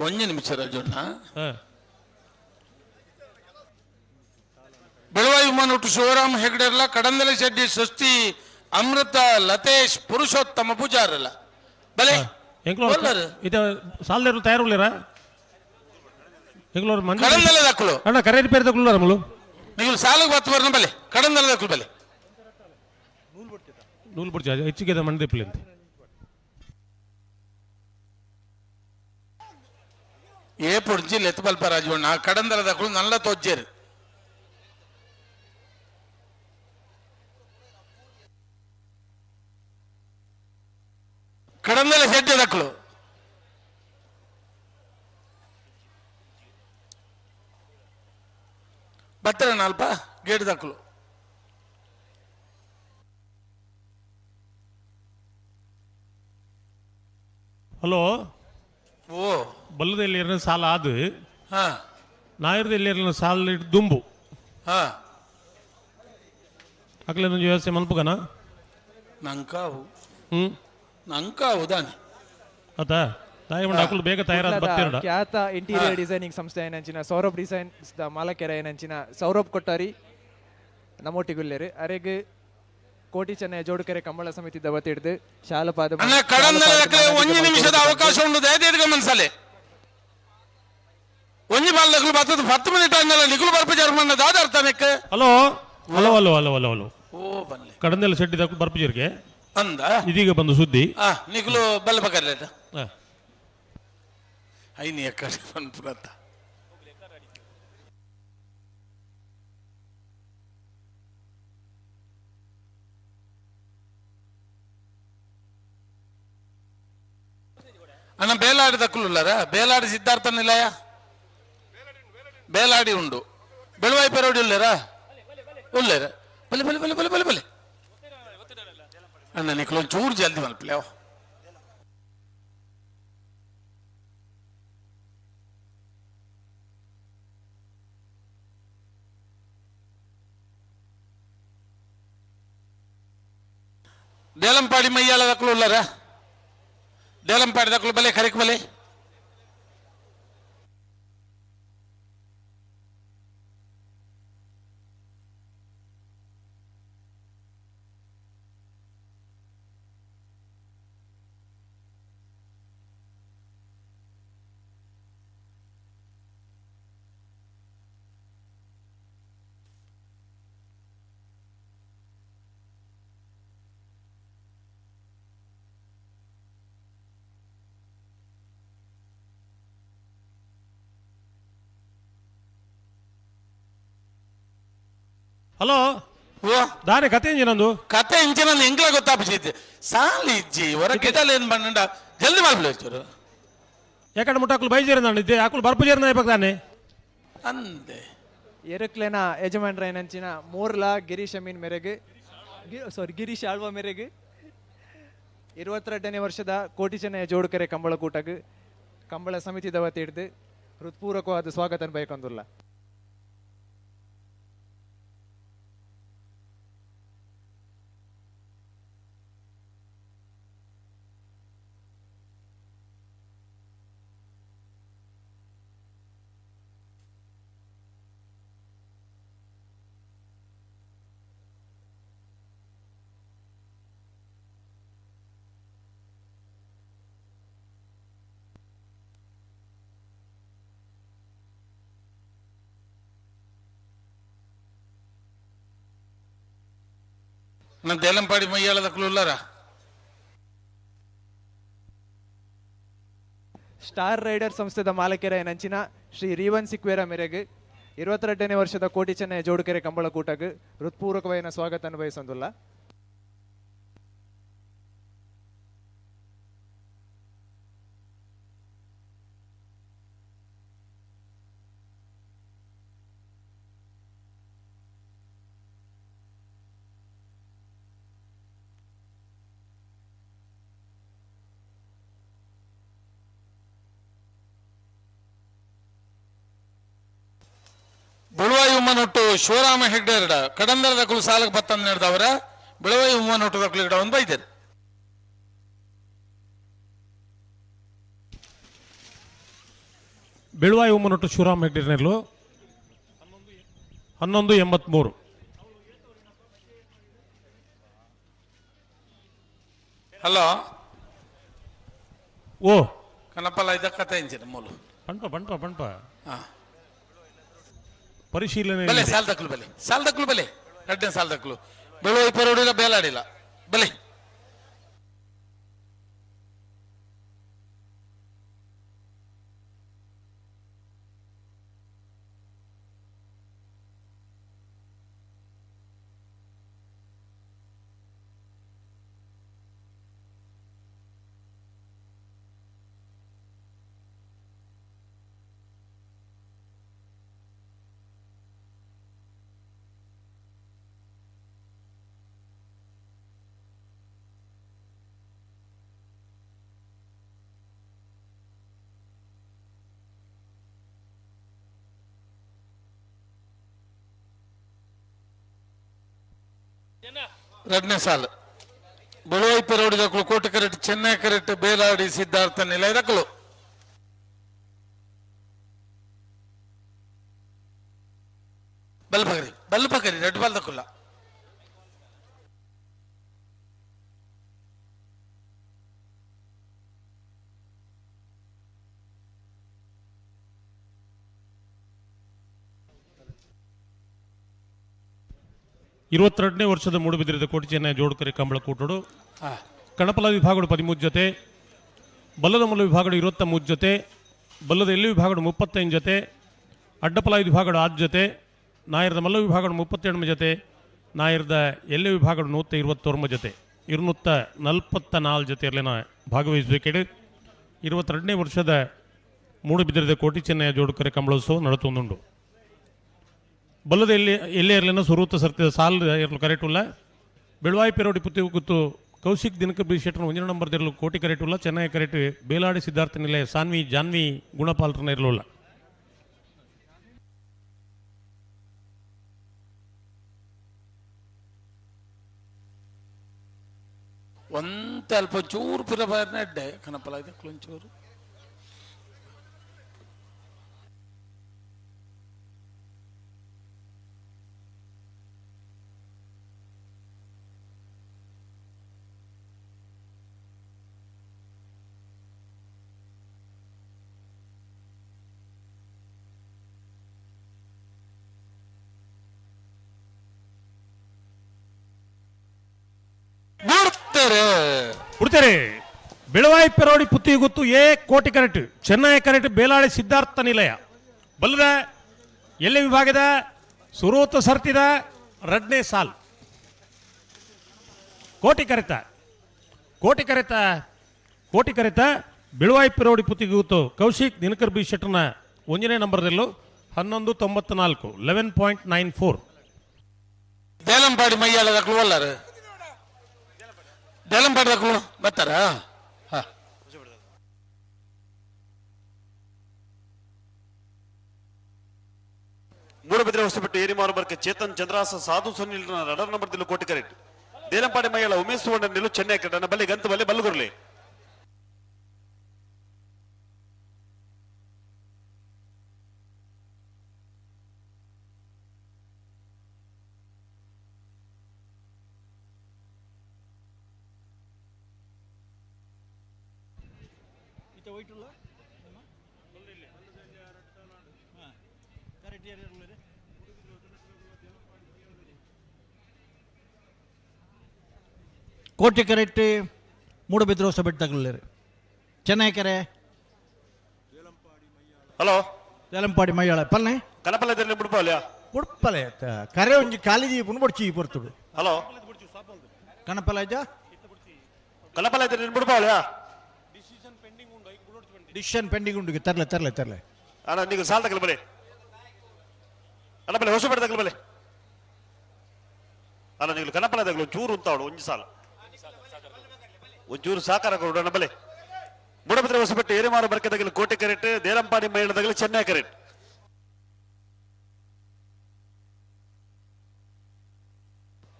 ಒಂಜಿ ನಿಮಿಷ ರಾಜಣ್ಣ. ಹಾ. ಬೆಳವಾಯಿ ಉಮಾನೊಟ್ಟು ಶಿವರಾಮ್ ಹೆಗ್ಡೆರ್ಲ ಕಡಂದಲೆ ಶೆಡ್ಡಿ ಸೃಷ್ಟಿ ಅಮೃತ ಲತೇಶ್ ಪುರುಷೋತ್ತಮ ಪೂಜಾರಲ್ಲ ಬಲೆ. ಎಂಕ್ಲೋರ್ ಇದು ಸಾಲ್ದೇರು ತಯಾರು ಉಳ್ಳೇರಾ ಎಂಕ್ಲೋರ್ ಮಂದಿ ಕಡಂದಲೆ ದಕ್ಕಲು ಅಣ್ಣ ಕರೆ ರಿಪೇರಿ ತಗೊಳ್ಳಾರ ಮುಲು ನೀವು ಸಾಲಿಗೆ ಬತ್ತು ಬರ್ನ ಬಲೆ ಕಡಂದಲೆ ದಕ್ಕಲು ಬಲೆ. ನೂಲು ಬಿಡ್ಚಿ ಹೆಚ್ಚಿಗೆ ಮಂದಿಪ್ಲಿ ಅಂತ. ಏ ಪೊಡ್ಜಿ ಲೆತ್ತು ಬಲ್ಪ ರಾಜವಣ್ಣ ಕಡಂದಲ ದಕ್ಕಲು ನಲ್ಲ ತೋಜ್ಜೇರು. ಕಡಂದಲೆ ಶೆಡ್ಡಿ ದಕ್ಕಲು ಬತ್ತರ ನಾಲ್ಪ ಗೇಟ್ ದಕ್ಕಲು. ಹಲೋ. ಓ. ಬಲ್ಲದ ಎಲ್ಲಿರ ಸಾಲ ಅದು ಹಾ. ನಾಯರ್ದ ಎಲ್ಲಿರ ಸಾಲ ಇಟ್ಟು ದುಂಬು ಹಾ. ಅಕ್ಲೆ ಒಂಜಿ ವ್ಯವಸ್ಥೆ ಮಲ್ಪುಗನ ನಂಕಾವು ಹ್ಮ್ ನಂಕಾವು ದಾನೆ ಆತಾ ತಾಯಿ ಉಂಡು ಅಕುಲು ಬೇಗ ತಯಾರಾದ ಬತ್ತಿರಡ. ಖ್ಯಾತ ಇಂಟೀರಿಯರ್ ಡಿಸೈನಿಂಗ್ ಸಂಸ್ಥೆ ಏನಂಚಿನ ಸೌರಭ್ ಡಿಸೈನ್ಸ್ the ಮಾಲಕೆರ ಏನಂಚಿನ ಸೌರಭ್ ಕೊಟ್ಟಾರಿ ನಮ್ಮೊಟ್ಟಿಗುಲ್ಲೇರು ಅರೆಗ್ ಕೋಟಿ ಚೆನ್ನೈ ಜೋಡುಕೆರೆ ಕಂಬಳ ಸಮಿತಿ ವತಿ ಹಿಡಿದು ಶಾಲಪಾದ ಅಣ್ಣ ಕಡಂದಲೆ ದಕ್ಕಲೆ ಒಂಜಿ ನಿಮಿಷದ ಅವಕಾಶ ಉಂಡು ದಯದೀರ್ಘ ಮನಸಲೆ ಒಂಜಿ ಬಾಲ್ ದಕ್ಕಲು ಬತ್ತದ 10 ಮಿನಿಟ್ ಆದ್ಮೇಲೆ ನಿಗುಲು ಬರ್ಪ ಜರ್ಮನ್ನ ದಾದ ಅರ್ಥ ನೆಕ್. Hello hello hello hello hello hello. ಓ ಬನ್ನಿ. ಕಡಂದೆಲ್ಲ ಶೆಟ್ಟಿ ದಕ್ಕಲು ಬರ್ಪುಜರಿಗೆ ಅಂದ ಇದೀಗ ಬಂದು ಸುದ್ದಿ. ಆ ನಿಗುಲು ಬಲ್ಲ ಬಕರ್ಲೇಟ ಹಾ. ಐನಿ ಎಕ್ಕಡೆ ಪನ್ಪುನತ್ತ. ಅಣ್ಣ ಬೇಲಾಡಿ ದಕ್ಕಲುಲ್ಲಾರ ಬೇಲಾಡಿ ಸಿದ್ಧಾರ್ಥ ನಿಲಯ ಬೇಲಾಡಿ ಉಂಡು ಬೆಳುವಾಯಿ ಪೆರೋಡಿ ಉಲ್ಲೇರಾ ಉಲ್ಲೇರ ಬಲೆ ಬಲೆ ಬಲೆ ಬಲೆ ಬಲೆ ಬಲೆ ಅಣ್ಣ ನಿಕ್ಲು ಒಂಚೂರು ಜಲ್ದಿ ಮಲ್ಪಲೆ. ದೇಲಂಪಾಡಿ ಮೈಯಾಲ ದಕ್ಕಲು ಉಲ್ಲಾರ ದೇಲಂಪಾಡಿ ದಕ್ಕಲು ಬಲೆ ಕರೆಕ್ ಬಲೆ. ಹಲೋ. ಓ. ದಾನೆ ಕತೆ ಇಂಜಿನಂದು ಕತೆ ಇಂಚಿನ ಎಂಕ್ಲ ಗೊತ್ತಾಪಿಸಿದ್ದೆ ಸಾಲಿ ಇಜ್ಜಿ ಹೊರ ಗಿಡಲ್ ಏನ್ ಬಂಡ ಜಲ್ದಿ ಮಾಡ್ಬಿಡಿ ಚೂರು. ಯಾಕಂದ್ರೆ ಮುಟ್ಟಾಕಲು ಬೈಜೇರ ನಾನು ಇದ್ದೆ ಆಕುಲು ಬರ್ಪುಜೇರ ನಾಯ್ಬಕ್ ತಾನೆ ಅಂದೆ. ಎರುಕ್ಲೆನ ಯಜಮಾನ್ರ ಏನಂಚಿನ ಮೋರ್ಲಾ ಗಿರೀಶ್ ಅಮೀನ್ ಮೇರೆಗೆ ಸಾರಿ ಗಿರೀಶ್ ಆಳ್ವ ಮೇರೆಗೆ 22ನೇ ವರ್ಷದ ಕೋಟಿ ಚೆನ್ನಯ ಜೋಡುಕೆರೆ ಕಂಬಳಕೂಟಗ್ ಕಂಬಳ ಸಮಿತಿದ ವತಿ ಹಿಡಿದು ಹೃತ್ಪೂರ್ವಕವಾದ ಸ್ವಾಗತ ಬಯಕೊಂದುಲ್ಲ. ನನ್ನ ದೇಲಂಪಾಡಿ ಮೈಯಾಳದಕ್ಕಲು ಉಲ್ಲಾರ ಸ್ಟಾರ್ ರೈಡರ್ ಸಂಸ್ಥೆದ ಮಾಲಕರ ನಂಚಿನ ಶ್ರೀ ರೀವನ್ ಸಿಕ್ವೇರ ಮೇರೆಗೆ 22ನೇ ವರ್ಷದ ಕೋಟಿ ಚೆನ್ನೈ ಜೋಡುಕೆರೆ ಕಂಬಳಕೂಟಗ್ ಹೃತ್ಪೂರ್ವಕವಾದ ಸ್ವಾಗತ ಅನುಭವಿಸೊಂದುಲ್ಲ. ಬೆಳುವಾಯಿ ಉಮ್ಮನೊಟ್ಟು ಶಿವರಾಮ ಹೆಗ್ಡೆರಡ ಕಡಂದರದಕ್ಕಲು ಸಾಲಕ್ಕೆ ಬತ್ತಂದು ನಡೆದವರ ಬೆಳುವಾಯಿ ಉಮ್ಮನೊಟ್ಟು ದಕ್ಕಲು ಗಿಡ ಒಂದು ಬೈದರು. ಬೆಳುವಾಯಿ ಉಮ್ಮನೊಟ್ಟು ಶಿವರಾಮ ಹೆಗ್ಡೆರ್ನೆರ್ಲು 11:83. ಹಲೋ ಓ ಕನಪಲ ಇದಕ್ಕ ಕತೆ ಇಂಚಿನ ಮೂಲು ಪಂಪ ಪಂಪ ಪಂಪ ಹಾ. ಪರಿಶೀಲನೆ ಬಲೆ ಸಾಲ್ ದಕ್ಕಲು ಬಲೆ ಸಾಲ್ ದಕ್ಕಲು ಬಲೆ ಎರಡನೇ ಸಾಲ್ ದಕ್ಕಲು ಬೆಳುವಾಯಿ ಪರೋಡಿಲ್ಲ ಬೇಲಾಡಿಲ್ಲ ಬಲೆ. ಎರಡನೇ ಸಾಲು ಬೆಳುವಾಯಿ ಪರೋಡಿ ದಕ್ಕಲು ಕೋಟೆ ಕರೆಕ್ಟ್ ಚೆನ್ನೈ ಕರೆಕ್ಟ್ ಬೇಲಾಡಿ ಸಿದ್ಧಾರ್ಥ ನಿಲಯ ದಕ್ಕಲು. ಬಲ್ಬಗರಿ ಬಲ್ಬಗರಿ ರೆಡ್ ಬಾಲ್ ದಕ್ಕಲ್ಲ. 22ನೇ ವರ್ಷದ ಮೂಡುಬಿದಿರದ ಕೋಟಿ ಚೆನ್ನೈ ಜೋಡುಕರೆ ಕಂಬಳ ಕೂಟಡು ಕಣಪಲ ವಿಭಾಗಗಳು 13 ಜೊತೆ, ಬಲ್ಲದ ಮೂಲ ವಿಭಾಗಗಳು 23 ಜೊತೆ, ಬಲ್ಲದ ಎಲ್ಲಿ ವಿಭಾಗಗಳು 35 ಜೊತೆ, ಅಡ್ಡಪಲ ವಿಭಾಗಗಳು 6 ಜೊತೆ, ನಾಯರದ ಮಲ್ಲ ವಿಭಾಗಗಳು 37 ಜೊತೆ, ನಾಯರದ ಎಲ್ಲಿ ವಿಭಾಗಗಳು 129 ಜೊತೆ, 244 ಜೊತೆಯಲ್ಲಿ ಭಾಗವಹಿಸಬೇಕಿದೆ. 22ನೇ ವರ್ಷದ ಮೂಡುಬಿದಿರದ ಕೋಟಿ ಚೆನ್ನೈಯ ಜೋಡುಕರೆ ಕಂಬಳೋತ್ಸವ ನಡೆತೊಂದುಂಡು. ಬಲ್ಲದ ಎಲ್ಲಿ ಎಲ್ಲೇ ಇರಲಿನ ಸುರೂತ ಸರ್ತಿದ ಸಾಲ್ ಇರಲು ಕರೆಟುಲ್ಲ. ಬೆಳುವಾಯಿ ಪೆರೋಡಿ ಪುತ್ತಿ ಗುತ್ತು ಕೌಶಿಕ್ ದಿನಕ ಬಿ ಶೆಟ್ಟರ್ ಒಂದಿನ ನಂಬರ್ ಇರಲು ಕೋಟಿ ಕರೆಟುಲ್ಲ. ಚೆನ್ನೈ ಕರೆಟು ಬೇಲಾಡಿ ಸಿದ್ಧಾರ್ಥ ನಿಲಯ ಸಾನ್ವಿ ಜಾನ್ವಿ ಗುಣಪಾಲ್ರನ ಇರಲಿಲ್ಲ. ಒಂತ ಅಲ್ಪ ಚೂರು ಪಿರ ಬಾರ್ನ ಅಡ್ಡೆ ಕನಪಲ ಇದೆ ಒಂಚೂರು. ಬಿಡ್ತಾರೆ. ಬೆಳವಾಯಿ ಪೆರೋಡಿ ಪುತ್ತಿ ಗುತ್ತು ಎ ಕೋಟಿ ಕರೆಕ್ಟ್ ಚೆನ್ನೈ ಕರೆಕ್ಟ್ ಬೇಲಾಳಿ ಸಿದ್ಧಾರ್ಥ ನಿಲಯ ಬಲ್ಲದ ಎಲ್ಲಿ ವಿಭಾಗದ ಸುರೂತ ಸರ್ತಿದ ರಡ್ನೇ ಸಾಲ್ ಕೋಟಿ ಕರೆತ ಕೋಟಿ ಕರೆತ ಕೋಟಿ ಕರೆತ ಬೆಳವಾಯಿ ಪೆರೋಡಿ ಪುತ್ತಿ ಗುತ್ತು ಕೌಶಿಕ್ ದಿನಕರ್ ಬಿ ಶೆಟ್ಟರ್ನ ಒಂದನೇ ನಂಬರ್ದಲ್ಲೂ 11.94 11.94. ದೇಲಂಪಾಡಿ ಮೈಯಾಳದ ಒಲ್ಲಾರು ದೇಲಂಪಾಡಿ ದಕ್ಕಲು ಬರ್ತಾರಾ? ಮೂಡಬಿದ್ರೆ ಹೊಸಪೆಟ್ಟು ಏರಿಮಾರು ಬರ್ಕೆ ಚೇತನ್ ಚಂದ್ರಾಸ ಸಾಧು ಸುನಿಲ್ ರಡರ್ ನಂಬರ್ ದಿಲ್ಲು ಕೋಟಿ ಕರೆಕ್ಟ್ ದೇಲಂಪಾಡಿ ಮೈಯಾಳ ಉಮೇಶ್ ಸುವರ್ಣ ನಿಲ್ಲು ಚೆನ್ನೈ ಕರೆಕ್ಟ್ ಬಲ್ಲಿ ಗಂತ ಬಲ್ಲಿ ಬಲ್ಲುಗುರ್ಲಿ. ಕೋಟೆ ಕರೆಕ್ಟ್ ಮೂಡಬಿದ್ರೆ ಹೊಸಬೆಟ್ಟು ತಗೊಳ್ಳಿರಿ. ಚೆನ್ನೈ ಕೆರೆ ಹಲೋ ದೇಲಂಪಾಡಿ ಮೈಯಾಳ ಪಲ್ನೆ ಕನಪಲ ಮುಡ್ಪಲ್ಯ ಉಡ್ಪಲೆ ಕರೆ ಒಂಜಿ ಕಾಲಿಜಿ ಪುಣ್ಬೊಡ್ಚಿ ಪೊರ್ತುಡು. ಹಲೋ ಕಣಪಲ ಇದ್ದ ಕನಪಲ ಮುಡ್ಪಲ್ಯ ಡಿಸಿಷನ್ ಪೆಂಡಿಂಗ್ ಉಂಡು. ತರಲೆ ತರಲೆ ತರಲೆ ಅಣ್ಣ ನೀವು ಸಾಲ್ ತಗಲ್ ಬಲೆ ಅಣ್ಣ ಬಲೆ ಹೊಸಬೆಟ್ಟು ತಗಲ್ ಬಲೆ ಅಣ್ಣ ನೀವು ಕನಪಲ ತಗಲು ಚೂರು ಉಂತಾವಡು ಒಂಜಿ ಸಾಲ ಒಂಚೂರು ಸಾಕಾರ ಕೊಡು ಬಲೆ. ಮೂಡಬಿದ್ರೆ ಹೊಸಪೆಟ್ಟು ಏರಿಮಾರು ಬರ್ಕೆ ತಗಲು ಕೋಟೆ ಕರೆಕ್ಟ್ ದೇಲಂಪಾಡಿ ಮೈಳ ತಗಲು ಚೆನ್ನೈ ಕರೆಕ್ಟ್.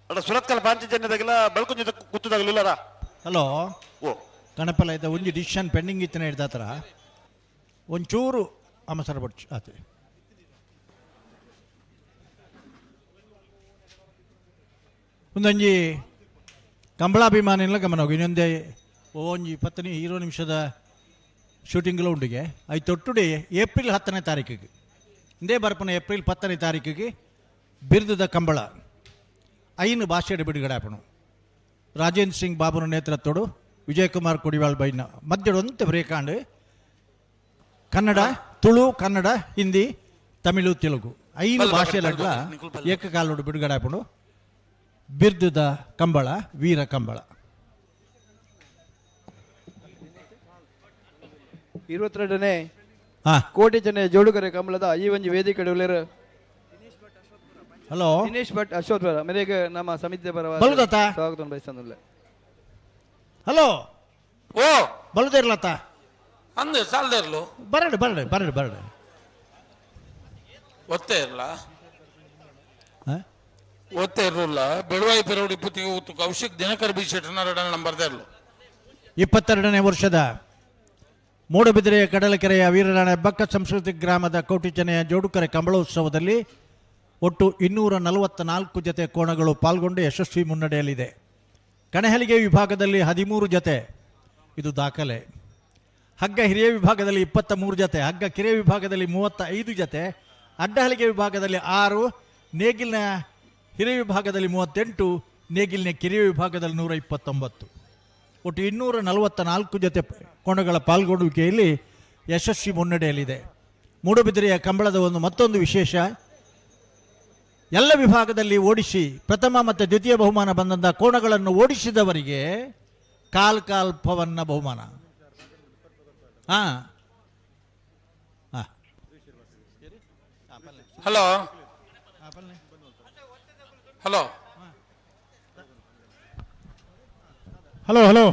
ಅಡ ಸುರತ್ಕಲ್ ಪಾಂಚಜನ್ಯದಾಗಲ ಬೆಳ್ಕುಂಜ ಕುತ್ತದಾಗಲಿಲ್ಲರ. ಹಲೋ. ಓ ಕಣಪಲ ಇದ್ದ ಒಂಜಿ ಡಿಸಿಷನ್ ಪೆಂಡಿಂಗ್ ಇತ್ತನ ಹಿಡ್ದಾತರ ಒಂಚೂರು ಅಮಸರ ಬಡ್ಚು ಆತ. ಒಂದೊಂಜಿ ಕಂಬಳಾಭಿಮಾನಿಲ್ಲ ಗಮನ ಹೋಗಿ ಇನ್ನೊಂದೇ ಒಂಜಿ ಪತ್ತನಿ 20 ನಿಮಿಷದ ಶೂಟಿಂಗ್ಲ ಉಂಡಿಗೆ I ತೊಟ್ಟುಡಿ ಏಪ್ರಿಲ್ 10ನೇ ತಾರೀಕಿಗೆ ಇಂದೇ ಬರ್ಪನ ಏಪ್ರಿಲ್ 10ನೇ ತಾರೀಕಿಗೆ ಬಿರುದದ ಕಂಬಳ 5 ಭಾಷೆಯ ಬಿಡುಗಡೆ ಆಪಣು. ರಾಜೇಂದ್ರ ಸಿಂಗ್ ಬಾಬುನ ನೇತೃತ್ವಡು ವಿಜಯಕುಮಾರ್ ಕೊಡಿವಾಳ್ ಬೈನ ಮಧ್ಯಡೊಂತೆ ಬ್ರೇಕಾಂಡ್ ಕನ್ನಡ, ತುಳು, ಕನ್ನಡ, ಹಿಂದಿ, ತಮಿಳು, ತೆಲುಗು 5 ಭಾಷೆಲಡ್ಲ ಏಕಕಾಲೋಡು ಬಿಡುಗಡೆ ಆಪಣು. ಬಿರ್ದದ ಕಂಬಳ ವೀರ ಕಂಬಳ. 22ನೇ ಕೋಟಿ ಚೆನ್ನೈ ಜೋಡುಗರೆ ಕಂಬಳದ ಈ ಒಂಜಿ ವೇದಿಕೆ. ಹಲೋ ದಿನೇಶ್ ಭಟ್ ಅಶ್ವತ್ಥಪುರ ಮೇರೆಗೆ ನಮ್ಮ ಸಮಿತಿಯ ಪರವಾಗಿ ಸ್ವಾಗತ ಬಯಸ್ತಂದುಲ್ಲೆ. ಹಲೋ. ಓ ಬಲುದಿರ್ಲತ್ತ ಅಂದೆ ಸಾಲದಿರ್ಲು ಬರಡು ಬರಡು ಬರಡು ಬರಡು ಒತ್ತೆ ಇರಲ್ಲ ಒತ್ತೆ ಇರಲಿಲ್ಲ. ಬೆಳುವಾಯಿ ಪೆರೋಡಿ ಪುತ್ತಿಗೆ ಉತ್ತು ಕೌಶಿಕ್ ದಿನಕರ್ ಬಿ ಶೆಟ್ಟನ ನಂಬರ್ದೇ ಇರಲು. 22ನೇ ವರ್ಷದ ಮೂಡಬಿದಿರೆಯ ಕಡಲಕೆರೆಯ ವೀರರಾಣ ಹೆಬ್ಬಕ್ಕ ಸಾಂಸ್ಕೃತಿಕ ಗ್ರಾಮದ ಕೋಟಿ ಚೆನ್ನಯ ಜೋಡುಕರೆ ಕಂಬಳೋತ್ಸವದಲ್ಲಿ ಒಟ್ಟು 244 ಜತೆ ಕೋಣಗಳು ಪಾಲ್ಗೊಂಡು ಯಶಸ್ವಿ ಮುನ್ನಡೆಯಲ್ಲಿದೆ. ಕಣಹಲಿಗೆ ವಿಭಾಗದಲ್ಲಿ 13 ಜತೆ, ಇದು ದಾಖಲೆ. ಹಗ್ಗ ಹಿರಿಯ ವಿಭಾಗದಲ್ಲಿ 23 ಜತೆ, ಹಗ್ಗ ಕಿರಿಯ ವಿಭಾಗದಲ್ಲಿ 35 ಜತೆ, ಅಡ್ಡಹಲಿಗೆ ವಿಭಾಗದಲ್ಲಿ 6, ನೇಗಿಲಿನ ಹಿರಿಯ ವಿಭಾಗದಲ್ಲಿ 38, ನೇಗಿಲಿನ ಕಿರಿಯ ವಿಭಾಗದಲ್ಲಿ 129. ಒಟ್ಟು 244 ಜತೆ ಕೋಣಗಳ ಪಾಲ್ಗೊಳ್ಳುವಿಕೆಯಲ್ಲಿ ಯಶಸ್ವಿ ಮುನ್ನಡೆಯಲ್ಲಿದೆ. ಮೂಡುಬಿದಿರೆಯ ಕಂಬಳದ ಒಂದು ಮತ್ತೊಂದು ವಿಶೇಷ, ಎಲ್ಲ ವಿಭಾಗದಲ್ಲಿ ಓಡಿಸಿ ಪ್ರಥಮ ಮತ್ತು ದ್ವಿತೀಯ ಬಹುಮಾನ ಬಂದಂಥ ಕೋಣಗಳನ್ನು ಓಡಿಸಿದವರಿಗೆ ಕಾಲ್ ಕಾಲ್ ಪವನ್ನ ಬಹುಮಾನ. ಹಾಂ ಹಾಂ. ಹಲೋ ಹಲೋ ಹಲೋ ಹಲೋ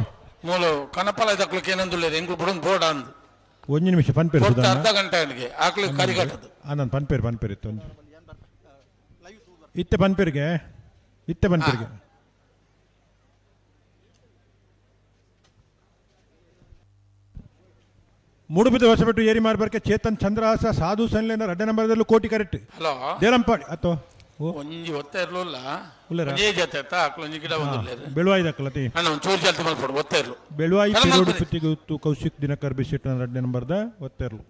ಮೂಲು ಕನಪಲ ಇದಕ್ಲಿಕ್ಕೆ ಏನಂದುಲ್ಲ ಎಂಗ್ಲು ಬುಡನ್ ಬೋರ್ಡ್ ಅಂದು ಒಂದು ನಿಮಿಷ ಪನ್ಪೇರು ಕೊಡ್ತ ಅರ್ಧ ಗಂಟೆ ಅವನಿಗೆ ಆಕ್ಲಿಗೆ ಕರಿಗಟ್ಟದು. ನಾನು ಪನ್ಪೇರು ಪನ್ಪೇರು ಇತ್ತು ಒಂದು ಇತ್ತೆ ಪನ್ಪೇರಿಗೆ ಇತ್ತೆ ಪನ್ಪೇರಿಗೆ ಮೂಡುಬಿದ್ದ ಹೊಸಬೆಟ್ಟು ಏರಿ ಮಾರ್ಬರ್ಕೆ ಚೇತನ್ ಚಂದ್ರಹಾಸ ಸಾಧು ಸನ್ಲೇನ ರಡ್ಡ ನಂಬರ್ದಲ್ಲೂ ಕೋಟಿ ಕರೆಕ್ಟ್. ಹಲೋ ದೇರಂಪಾಡಿ ಅಥೋ ಒಂಜಿ ಒತ್ತೆ ಇರ್ಲಿಲ್ಲ ಒಂಜೇ ಜೊತೆ ಅತ್ತ ಆಕ್ಲು ಒಂಜಿ ಗಿಡ ಒಂದು ಬೆಳುವಾಯಿ ದಕ್ಕಲತಿ ಅಣ್ಣ ಒಂದು ಚೂರು ಜಲ್ತಿ ಮಲ್ಪಡು ಒತ್ತೆ ಇರ್ಲು. ಬೆಳುವಾಯಿ ಪಿರೋಡು ಪುತ್ತಿಗೆ ಕೌಶಿಕ್ ದಿನಕರ್ ಬಿಸಿಟ್ ರಡ್ಡ ನಂಬರ್ದ ಒತ್ತೆ ಇರ್ಲು.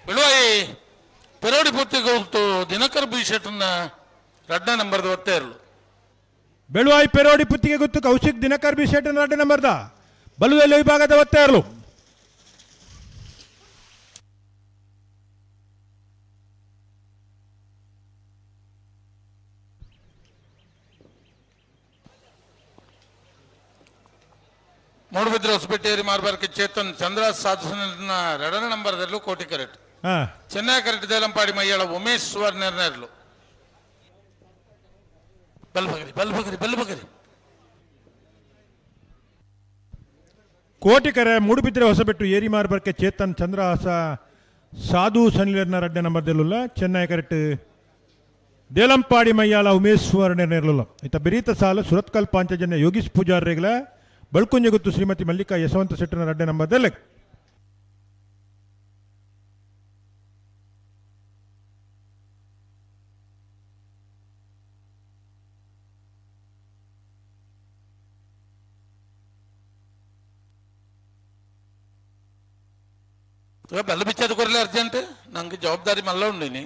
ಬೆಳುವಾಯಿ ಪೆರೋಡಿ ಪುತ್ತಿಗೆ ಹೋಗ್ತು ದಿನಕರ್ ಬಿ ಶೆಟ್ಟನ್ನ ರಡ್ಡ ನಂಬರ್ದ ಒತ್ತೆ ಇರಲು. ಬೆಳುವಾಯಿ ಪೆರೋಡಿ ಪುತ್ತಿಗೆ ಗೊತ್ತು ಕೌಶಿಕ್ ದಿನಕರ್ ಬಿ ಶೆಟ್ಟನ ರಡ್ಡ ನಂಬರ್ದ ಬಲುವೆಲ್ಲ ವಿಭಾಗದ ಒತ್ತೆ ಇರಲು. ಮೂಡುಬಿದ್ರೆ ಹೊಸಪೇಟೆಯರಿ ಮಾರ್ಬಾರ್ಕೆ ಚೇತನ್ ಚಂದ್ರ ಸಾಧುಸನ ಎರಡನೇ ನಂಬರ್ದಲ್ಲೂ ಕೋಟಿ ಕರೆಕ್ಟ್. ಚೆನ್ನೈ ಕರೆಕ್ಟ್ ದೇಲಂಪಾಡಿ ಮೈಯಾಳ ಉಮೇಶ್ ಸುವರ್ಣರ್ನರ್ಲು. ಬಲ್ಬಗರಿ ಬಲ್ಬಗರಿ ಬಲ್ಬಗರಿ ಕೋಟಿ ಕರೆ ಮೂಡುಬಿದ್ರೆ ಹೊಸಬೆಟ್ಟು ಏರಿ ಮಾರ್ಬರ್ಕೆ ಚೇತನ್ ಚಂದ್ರಹಾಸ ಸಾಧು ಸನ್ಲಿಯರ್ನ ರಡ್ಡ ನಂಬರ್ದಲ್ಲುಲ್ಲ ಚೆನ್ನೈ ಕರೆಕ್ಟ್ ದೇಲಂಪಾಡಿ ಮೈಯಾಳ ಉಮೇಶ್ ಸುವರ್ಣರ್ನರ್ಲುಲ್ಲ. ಇತ ಬಿರೀತ ಸಾಲ ಸುರತ್ಕಲ್ ಪಾಂಚಜನ್ಯ ಯೋಗೀಶ್ ಪೂಜಾರ್ರೆಗಳ ಬಳ್ಕುಂಜೆ ಗೊತ್ತು ಶ್ರೀಮತಿ ಮಲ್ಲಿಕಾ ಯಶವಂತ ಶೆಟ್ಟನ ರಡ್ಡೆ ನಂಬರ್ದಲ್ಲೇ. ಬೆಲ್ಲ ಬಿಚ್ಚದು ಕೊರಲೆ ಅರ್ಜೆಂಟ್ ನಂಗೆ ಜವಾಬ್ದಾರಿ ಮಲ್ಲ ಉಂಡಿನಿ.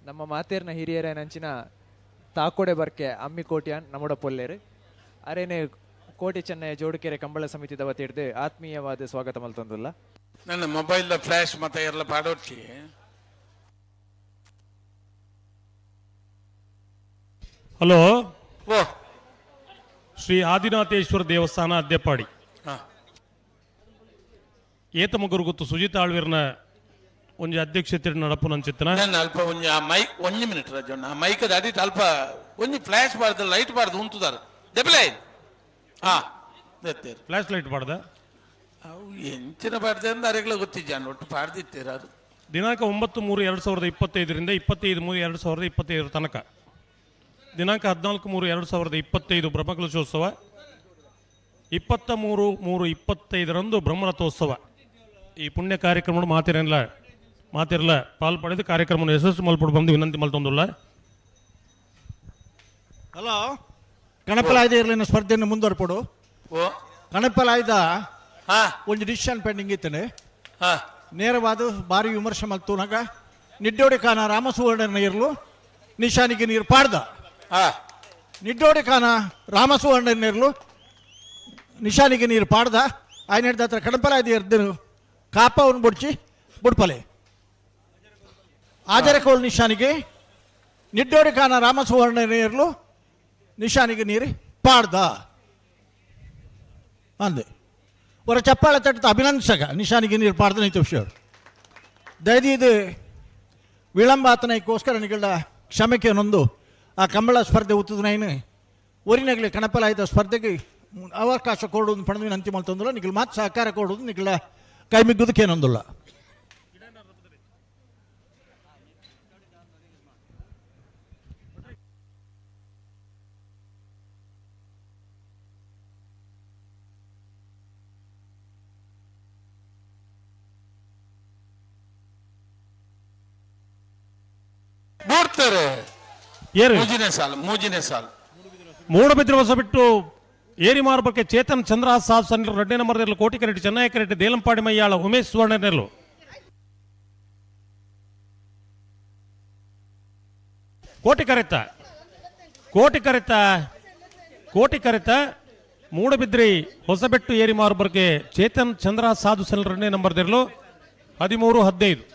ನಮ್ಮ ಮಾತೇರ್ನ ಹಿರಿಯರ ನಂಚಿನ ತಾಕೋಡೆ ಬರ್ಕೆ ಅಮ್ಮಿ ಕೋಟ್ಯಾನ್ ನಮ್ಮಡ ಪೊಲ್ಲೇರು ಅರೇನೆ ಕೋಟಿ ಚೆನ್ನೈ ಜೋಡುಕೆರೆ ಕಂಬಳ ಸಮಿತಿದ ವತಿ ಹಿಡಿದು ಆತ್ಮೀಯವಾದ ಸ್ವಾಗತ ಮಲ್ತಂದುಲ್ಲ. ನನ್ನ ಮೊಬೈಲ್ ಫ್ಲಾಶ್ ಮತ್ತೆ ಎಲ್ಲ ಪಾಡೋಡ್ಸಿ. ಹಲೋ ಓ ಶ್ರೀ ಆದಿನಾಥೇಶ್ವರ ದೇವಸ್ಥಾನ ಅದ್ದೆಪ್ಪಾಡಿ ಏತ ಮಗುರು ಗೊತ್ತು ಸುಜಿತ್ ಆಳ್ವಿರ್ನ ಒಂಜಿ ಅಧ್ಯಕ್ಷತೆ ನಡಪು ನಂಚಿತ್ತನ ಅಲ್ಪ ಒಂಜಿ ಆ ಮೈಕ್ ಒಂಜಿ ಮಿನಿಟ್ ರಾಜಣ್ಣ ಆ ಮೈಕ್ ಅಡಿಟ್ ಅಲ್ಪ ಒಂಜಿ ಫ್ಲಾಶ್ ಬಾರ್ದು ಲೈಟ್ ಬಾರ್ದು ಉಂತುದಾರ ದೆಬ್ಲೆ ಹಾ ದೆತ್ತೇರು ಫ್ಲಾಶ್ ಲೈಟ್ ಬಾರ್ದ ಅವು ಎಂಚಿನ ಬಾರ್ದೆ ಅಂದ ಅರೆಗಳ ಗೊತ್ತಿಜ್ಜಾನ್ ಒಟ್ಟು ಪಾಡ್ದಿತ್ತೀರ ಅದು ದಿನಾಂಕ 9/3/2025ರಿಂದ 25/3/2025 ತನಕ ದಿನಾಂಕ 14/3/2025 ಬ್ರಹ್ಮಕಲಶೋತ್ಸವ 23/3/25ರಂದು ಬ್ರಹ್ಮರಥೋತ್ಸವ ಈ ಪುಣ್ಯ ಕಾರ್ಯಕ್ರಮ ಮಾತಿರಲ್ಲ ಪಾಲ್ ಪಡೆದು ಕಾರ್ಯಕ್ರಮವನ್ನು ಯಶಸ್ಸು ಮಲ್ಪಡು ಬಂದು ವಿನಂತಿ ಮಲ್ತೊಂದುಲ್ಲ. ಹಲೋ ಕಣಪಲಾಯ್ದ ಇರಲಿನ ಸ್ಪರ್ಧೆಯನ್ನು ಮುಂದುವರ್ಪಡು. ಕಣಪಲಾಯ್ದ ಒಂದು ಡಿಸಿಷನ್ ಪೆಂಡಿಂಗ್ ಇತ್ತನೆ ನೇರವಾದ ಭಾರಿ ವಿಮರ್ಶೆ ಮಲ್ತೂನಾಗ ನಿಡ್ಡೋಡಿ ಖಾನ ರಾಮಸುವರ್ಣನ ಇರಲು ನಿಶಾನಿಗೆ ನೀರು ಪಾಡ್ದ. ನಿಡ್ಡೋಡಿ ಖಾನ ರಾಮಸುವರ್ಣನ ಇರಲು ನಿಶಾನಿಗೆ ನೀರು ಪಾಡ್ದ. ఆయన ಹಿಡ್ದ ಹತ್ರ ಕಣಪಲಾಯ್ದ ಇರ್ದನು ಕಾಪವನ್ನು ಬುಡ್ಚಿ ಬುಡ್ಪಲೆ ಆಜರಕೋಲ್ ನಿಶಾನಿಗೆ ನಿಡ್ಡೋಡಿ ಖಾನ ರಾಮಸುವರ್ಣ ಇರಲು ನಿಶಾನಿಗೆ ನೀರು ಪಾಡ್ದ ಅಂದೆ. ಅವರ ಚಪ್ಪಾಳೆ ತಟ್ಟ ಅಭಿನಂದಿಸಗ ನಿಶಾನಿಗೆ ನೀರು ಪಾಡ್ದ ನಿಂತ ವಿಷಯ ದಯದೀದು ವಿಳಂಬ ಆತನಕ್ಕೋಸ್ಕರ ನಿಗಳ ಕ್ಷಮೆಗೆ ನೊಂದು ಆ ಕಂಬಳ ಸ್ಪರ್ಧೆ ಉತ್ತದ ನೈನು ಒರಿನಗಲಿ ಕಣಪಲಾಯ್ದ ಸ್ಪರ್ಧೆಗೆ ಅವಕಾಶ ಕೊಡುವುದು ಪಡೆದು ವಿನಂತಿ ಮಲ್ತೊಂದಿಲ್ಲ. ನಿಗಳ ಮಾತು ಸಹಕಾರ ಕೊಡುವುದು ನಿಗಳ ಕೈ ಮಿಗ್ಗುದಕ್ಕೇನೊಂದಿಲ್ಲ. ಮೂಜಿನೇ ಸಾಲು ಮೂಡಬಿದ್ರೆ ಹೊಸ ಬಿಟ್ಟು ಏರಿ ಮಾರ್ಬಕ್ಕೆ ಚೇತನ್ ಚಂದ್ರ ಸಾಬ್ ಸನ್ನಿರು ರೆಡ್ಡಿ ನಂಬರ್ ಕೋಟಿ ಕರೆಟ್ ಚೆನ್ನೈ ಕರೆಟ್ ದೇಲಂಪಾಡಿ ಮಯ್ಯಾಳ ಉಮೇಶ್ ಸುವರ್ಣನೆಲ್ಲು ಕೋಟಿ ಕರೆತ ಕೋಟಿ ಕರೆತ ಕೋಟಿ ಕರೆತ ಮೂಡಬಿದ್ರಿ ಹೊಸಬೆಟ್ಟು ಏರಿ ಮಾರ್ಬರ್ಗೆ ಚೇತನ್ ಚಂದ್ರ ಸಾಧು ಸನ್ನಿರು ರೆಡ್ಡಿ ನಂಬರ್ 13 15.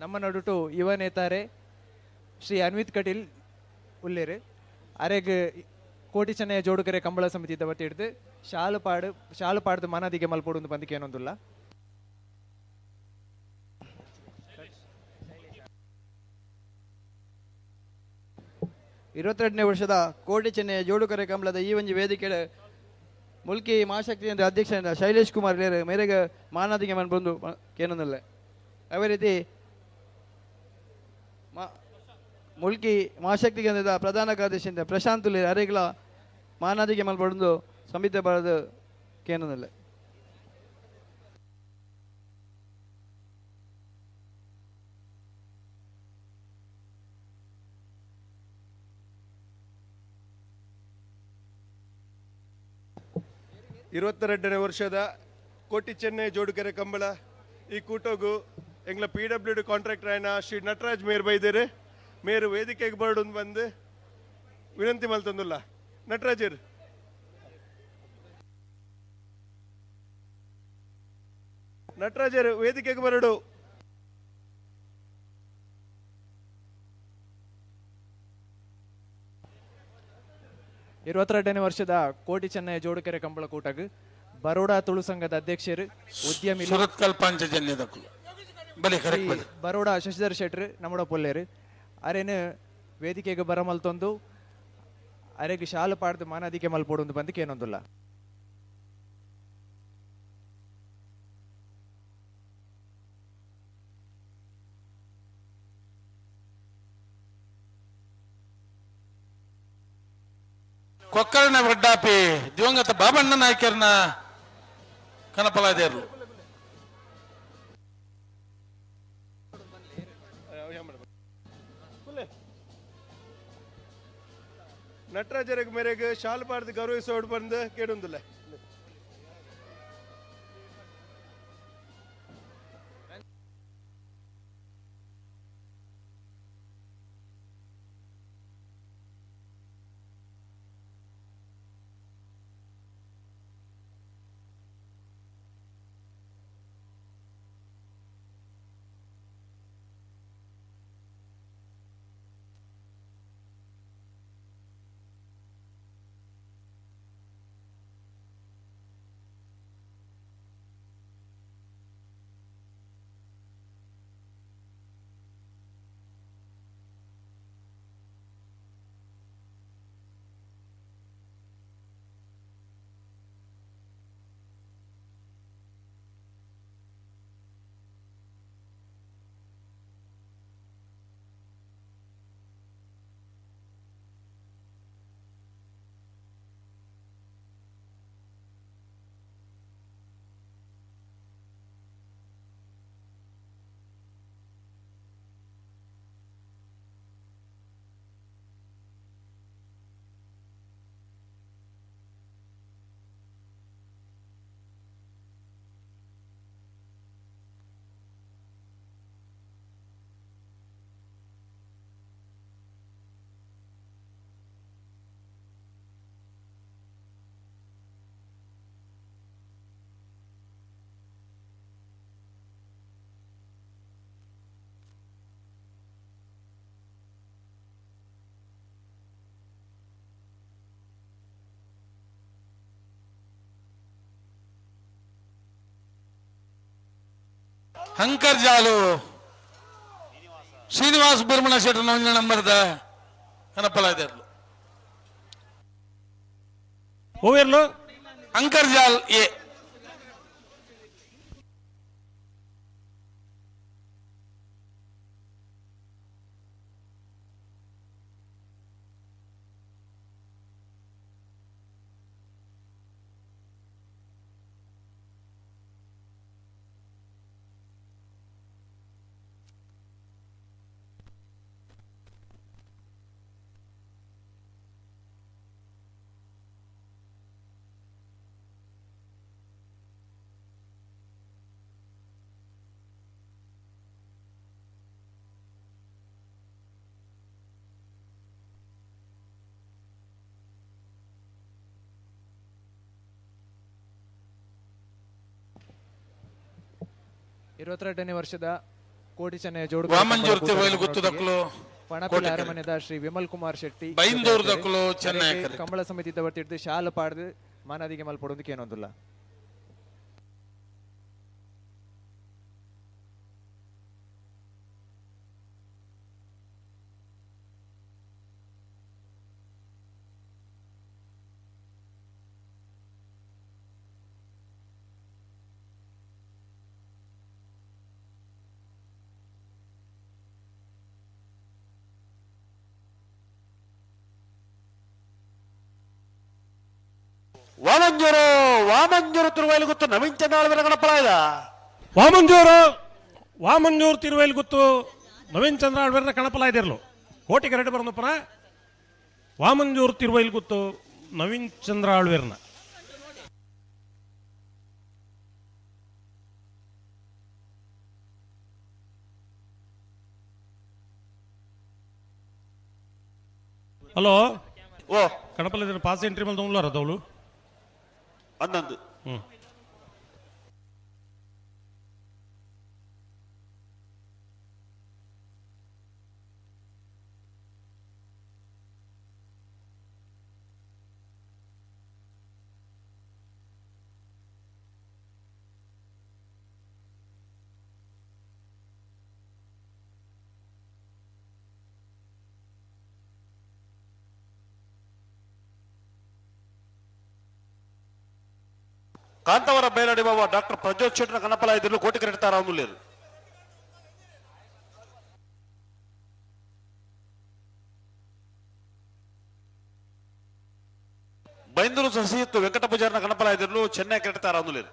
ನಮ್ಮ ನಡುಟು ಯುವ ನೇತಾರೆ ಶ್ರೀ ಅನ್ವಿತ್ ಕಟೀಲ್ ಉಲ್ಲೇರು ಅರೆಗ್ ಕೋಟಿ ಚೆನ್ನಯ ಜೋಡುಗೆರೆ ಕಂಬಳ ಸಮಿತಿ ವತಿ ಹಿಡಿದು ಶಾಲು ಪಾಡು ಶಾಲು ಪಾಡ್ದು ಮನದಿಗೆ ಮಲ್ಪೋಡು ಒಂದು ಬಂದಿಕೆ ಏನೊಂದಿಲ್ಲ. 22ನೇ ವರ್ಷದ ಕೋಟಿ ಚೆನ್ನಯ ಜೋಡುಕರೆ ಕಂಬಳದ ಈ ಒಂಜಿ ವೇದಿಕೆ ಮುಲ್ಕಿ ಮಹಾಶಕ್ತಿ ಅಂದ್ರೆ ಅಧ್ಯಕ್ಷ ಶೈಲೇಶ್ ಕುಮಾರ್ ಲೇರು ಮೇರೆಗೆ ಮಾನಾದಿಗೆ ಮನ್ ಬಂದು ಕೇನೊಂದಿಲ್ಲ. ಅದೇ ರೀತಿ ಮುಲ್ಕಿ ಮಹಾಶಕ್ತಿ ಕೇಂದ್ರದ ಪ್ರಧಾನ ಕಾರ್ಯದರ್ಶಿಯಿಂದ ಪ್ರಶಾಂತ್ ಅರೆಗಳ ಮಾನಾದಿಗೆ ಮಲ್ಪಡೊಂದು ಸಮಿತಿ ಬರೆದು ಕೇನೊಂದಿಲ್ಲ. ಇರುವತ್ತೆರಡನೇ ವರ್ಷದ ಕೋಟಿ ಚೆನ್ನೈ ಜೋಡುಕೆರೆ ಕಂಬಳ ಈ ಕೂಟೋಗು ಎಂಗ್ಲ ಪಿ ಡಬ್ಲ್ಯೂ ಡಿ ಕಾಂಟ್ರಾಕ್ಟರ್ ಆಯ್ನ ಶ್ರೀ ನಟರಾಜ್ ಮೇರ್ ಬೈದೇರು ಮೇರು ವೇದಿಕೆಗೆ ಬರಡು ಬಂದು ವಿನಂತಿ ಮಲ್ತಂದುಲ್ಲ. ನಟರಾಜರ್ ನಟರಾಜರ್ ವೇದಿಕೆಗೆ ಬರಡು. ಇರುವತ್ತೆರಡನೇ ವರ್ಷದ ಕೋಟಿ ಚೆನ್ನೈ ಜೋಡುಕೆರೆ ಕಂಬಳ ಕೂಟಗ್ ಬರೋಡಾ ತುಳು ಸಂಘದ ಅಧ್ಯಕ್ಷರು ಉದ್ಯಮಿ ಸುರತ್ಕಲ್ ಪಾಂಚಜನ್ಯದಕ್ಕಲು ಬಲೆ ಕರೆಕ್ಟ್ ಬಲೆ ಬರೋಡಾ ಶಶಿಧರ್ ಶೆಟ್ರು ನಮ್ಮಡ ಪೊಲ್ಲೇರು ಅರೇನು ವೇದಿಕೆಗೆ ಬರಮಲ್ತೊಂದು ಅರೆಗೆ ಶಾಲು ಪಾಡ್ದು ಮಾನಾದಿಕೆ ಮಲ್ಪೋಡು ಬಂದು ಕೇನೊಂದುಲ್ಲ. ಕೊಕ್ಕರಣ ವಡ್ಡಾಪಿ ದಿವಂಗತ ಬಾಬಣ್ಣ ನಾಯ್ಕರ್ನ ಕನಪಲಾದೇರ್ಲು ನಟರಾಜರಿಗೆ ಮೇರೆಗೆ ಶಾಲು ಪಾಡ್ದು ಗೌರವಿಸೋಡು ಬಂದು ಕೇಳುಂದಿಲ್ಲ. ಹಂಕರ್ಜಾಲು ಶ್ರೀನಿವಾಸ್ ಬಿರ್ಮಣ ಶೆಟ್ಟರ್ ಒಂಜಿ ನಂಬರ್ದ ಕನಪಲಾಯಿದೆರ್ಲು ಓವೇರ್ಲು ಅಂಕರ್ಜಾಲ್ ಎ 22ನೇ ವರ್ಷದ ಕೋಟಿ ಚೆನ್ನಯ ಜೋಡು ವಾಮಂಜೂರು ತಿರುವೈಲು ಗುತ್ತುದಕ್ಕಲು ಪಣಪಿಲ ಅರಮನೆದ ಶ್ರೀ ವಿಮಲ್ ಕುಮಾರ್ ಶೆಟ್ಟಿ ಬೈಂದೂರು ದಕ್ಕಲು ಚೆನ್ನೈ ಅರೆಗೆ ಕಂಬಳ ಸಮಿತಿ ವರ್ತಿಡ್ದು ಶಾಲು ಪಾಡ್ದು ಮಾನಾದಿಗೆ ಮಲ್ಪಡೊಂದು ಕೇನೊಂದುಲ್ಲ. ವಾಮಂಜೂರು ವಾಮಂಜೂರು ತಿರುವೈಲು ಗುತ್ತು ನವೀನ್ ಚಂದ್ರ ಗಣಪಲಾಯದ ವಾಮಂಜೂರು ವಾಮಂಜೂರು ತಿರುವೈಲು ಗುತ್ತು ನವೀನ್ ಚಂದ್ರ ಆಳ್ವೇರ್ನ ಕಣಪಲಾಯ್ದಿರ್ಲು ಕೋಟಿ ಕರೆಟ್ ಬರಂದಪ್ಪನ ವಾಮಂಜೂರು ತಿರುವೈಲು ಗುತ್ತು ನವೀನ್ ಚಂದ್ರ ಆಳ್ವೇರ್ನ. ಹಲೋ ಓ ಕಣಪಲ ಪಾಸ್ ಎಂಟ್ರಿ ಮೇಲೆ ತಗೊಂಡ್ಲಾರ ದೌಲು ಅಂದಂದು ಕಾಂತಾವರ ಬೇಲಾಡಿ ಬಾಬಾ ಡಾಕ್ಟರ್ ಪ್ರಜ್ವಲ್ ಶೆಟ್ಟರ್ ಕನಪಲ ಇದ್ದರು ಕೋಟಿ ಕರೆಡ್ತಾರ ಮುಲ್ಲೇರು. ಬೈಂದೂರು ಸಸಿಯಿತ್ತು ವೆಂಕಟ ಪೂಜಾರನ ಕನಪಲ ಇದ್ದರು ಚೆನ್ನೈ ಕರೆಡ್ತಾರ ಮುಲ್ಲೇರು.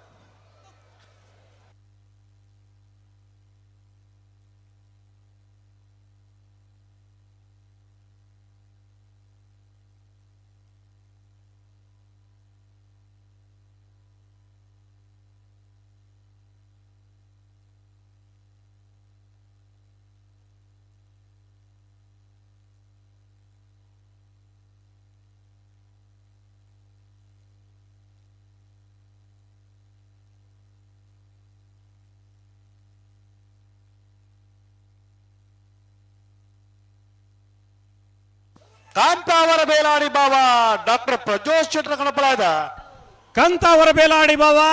ಕಾಂತಾವರ ಬೇಲಾಡಿ ಬಾಬಾ ಡಾಕ್ಟರ್ ಪ್ರಜೋಶ್ ಶೆಟ್ಟರ್ ಗಣಪಲಾದ. ಕಾಂತಾವರ ಬೇಲಾಡಿ ಬಾಬಾ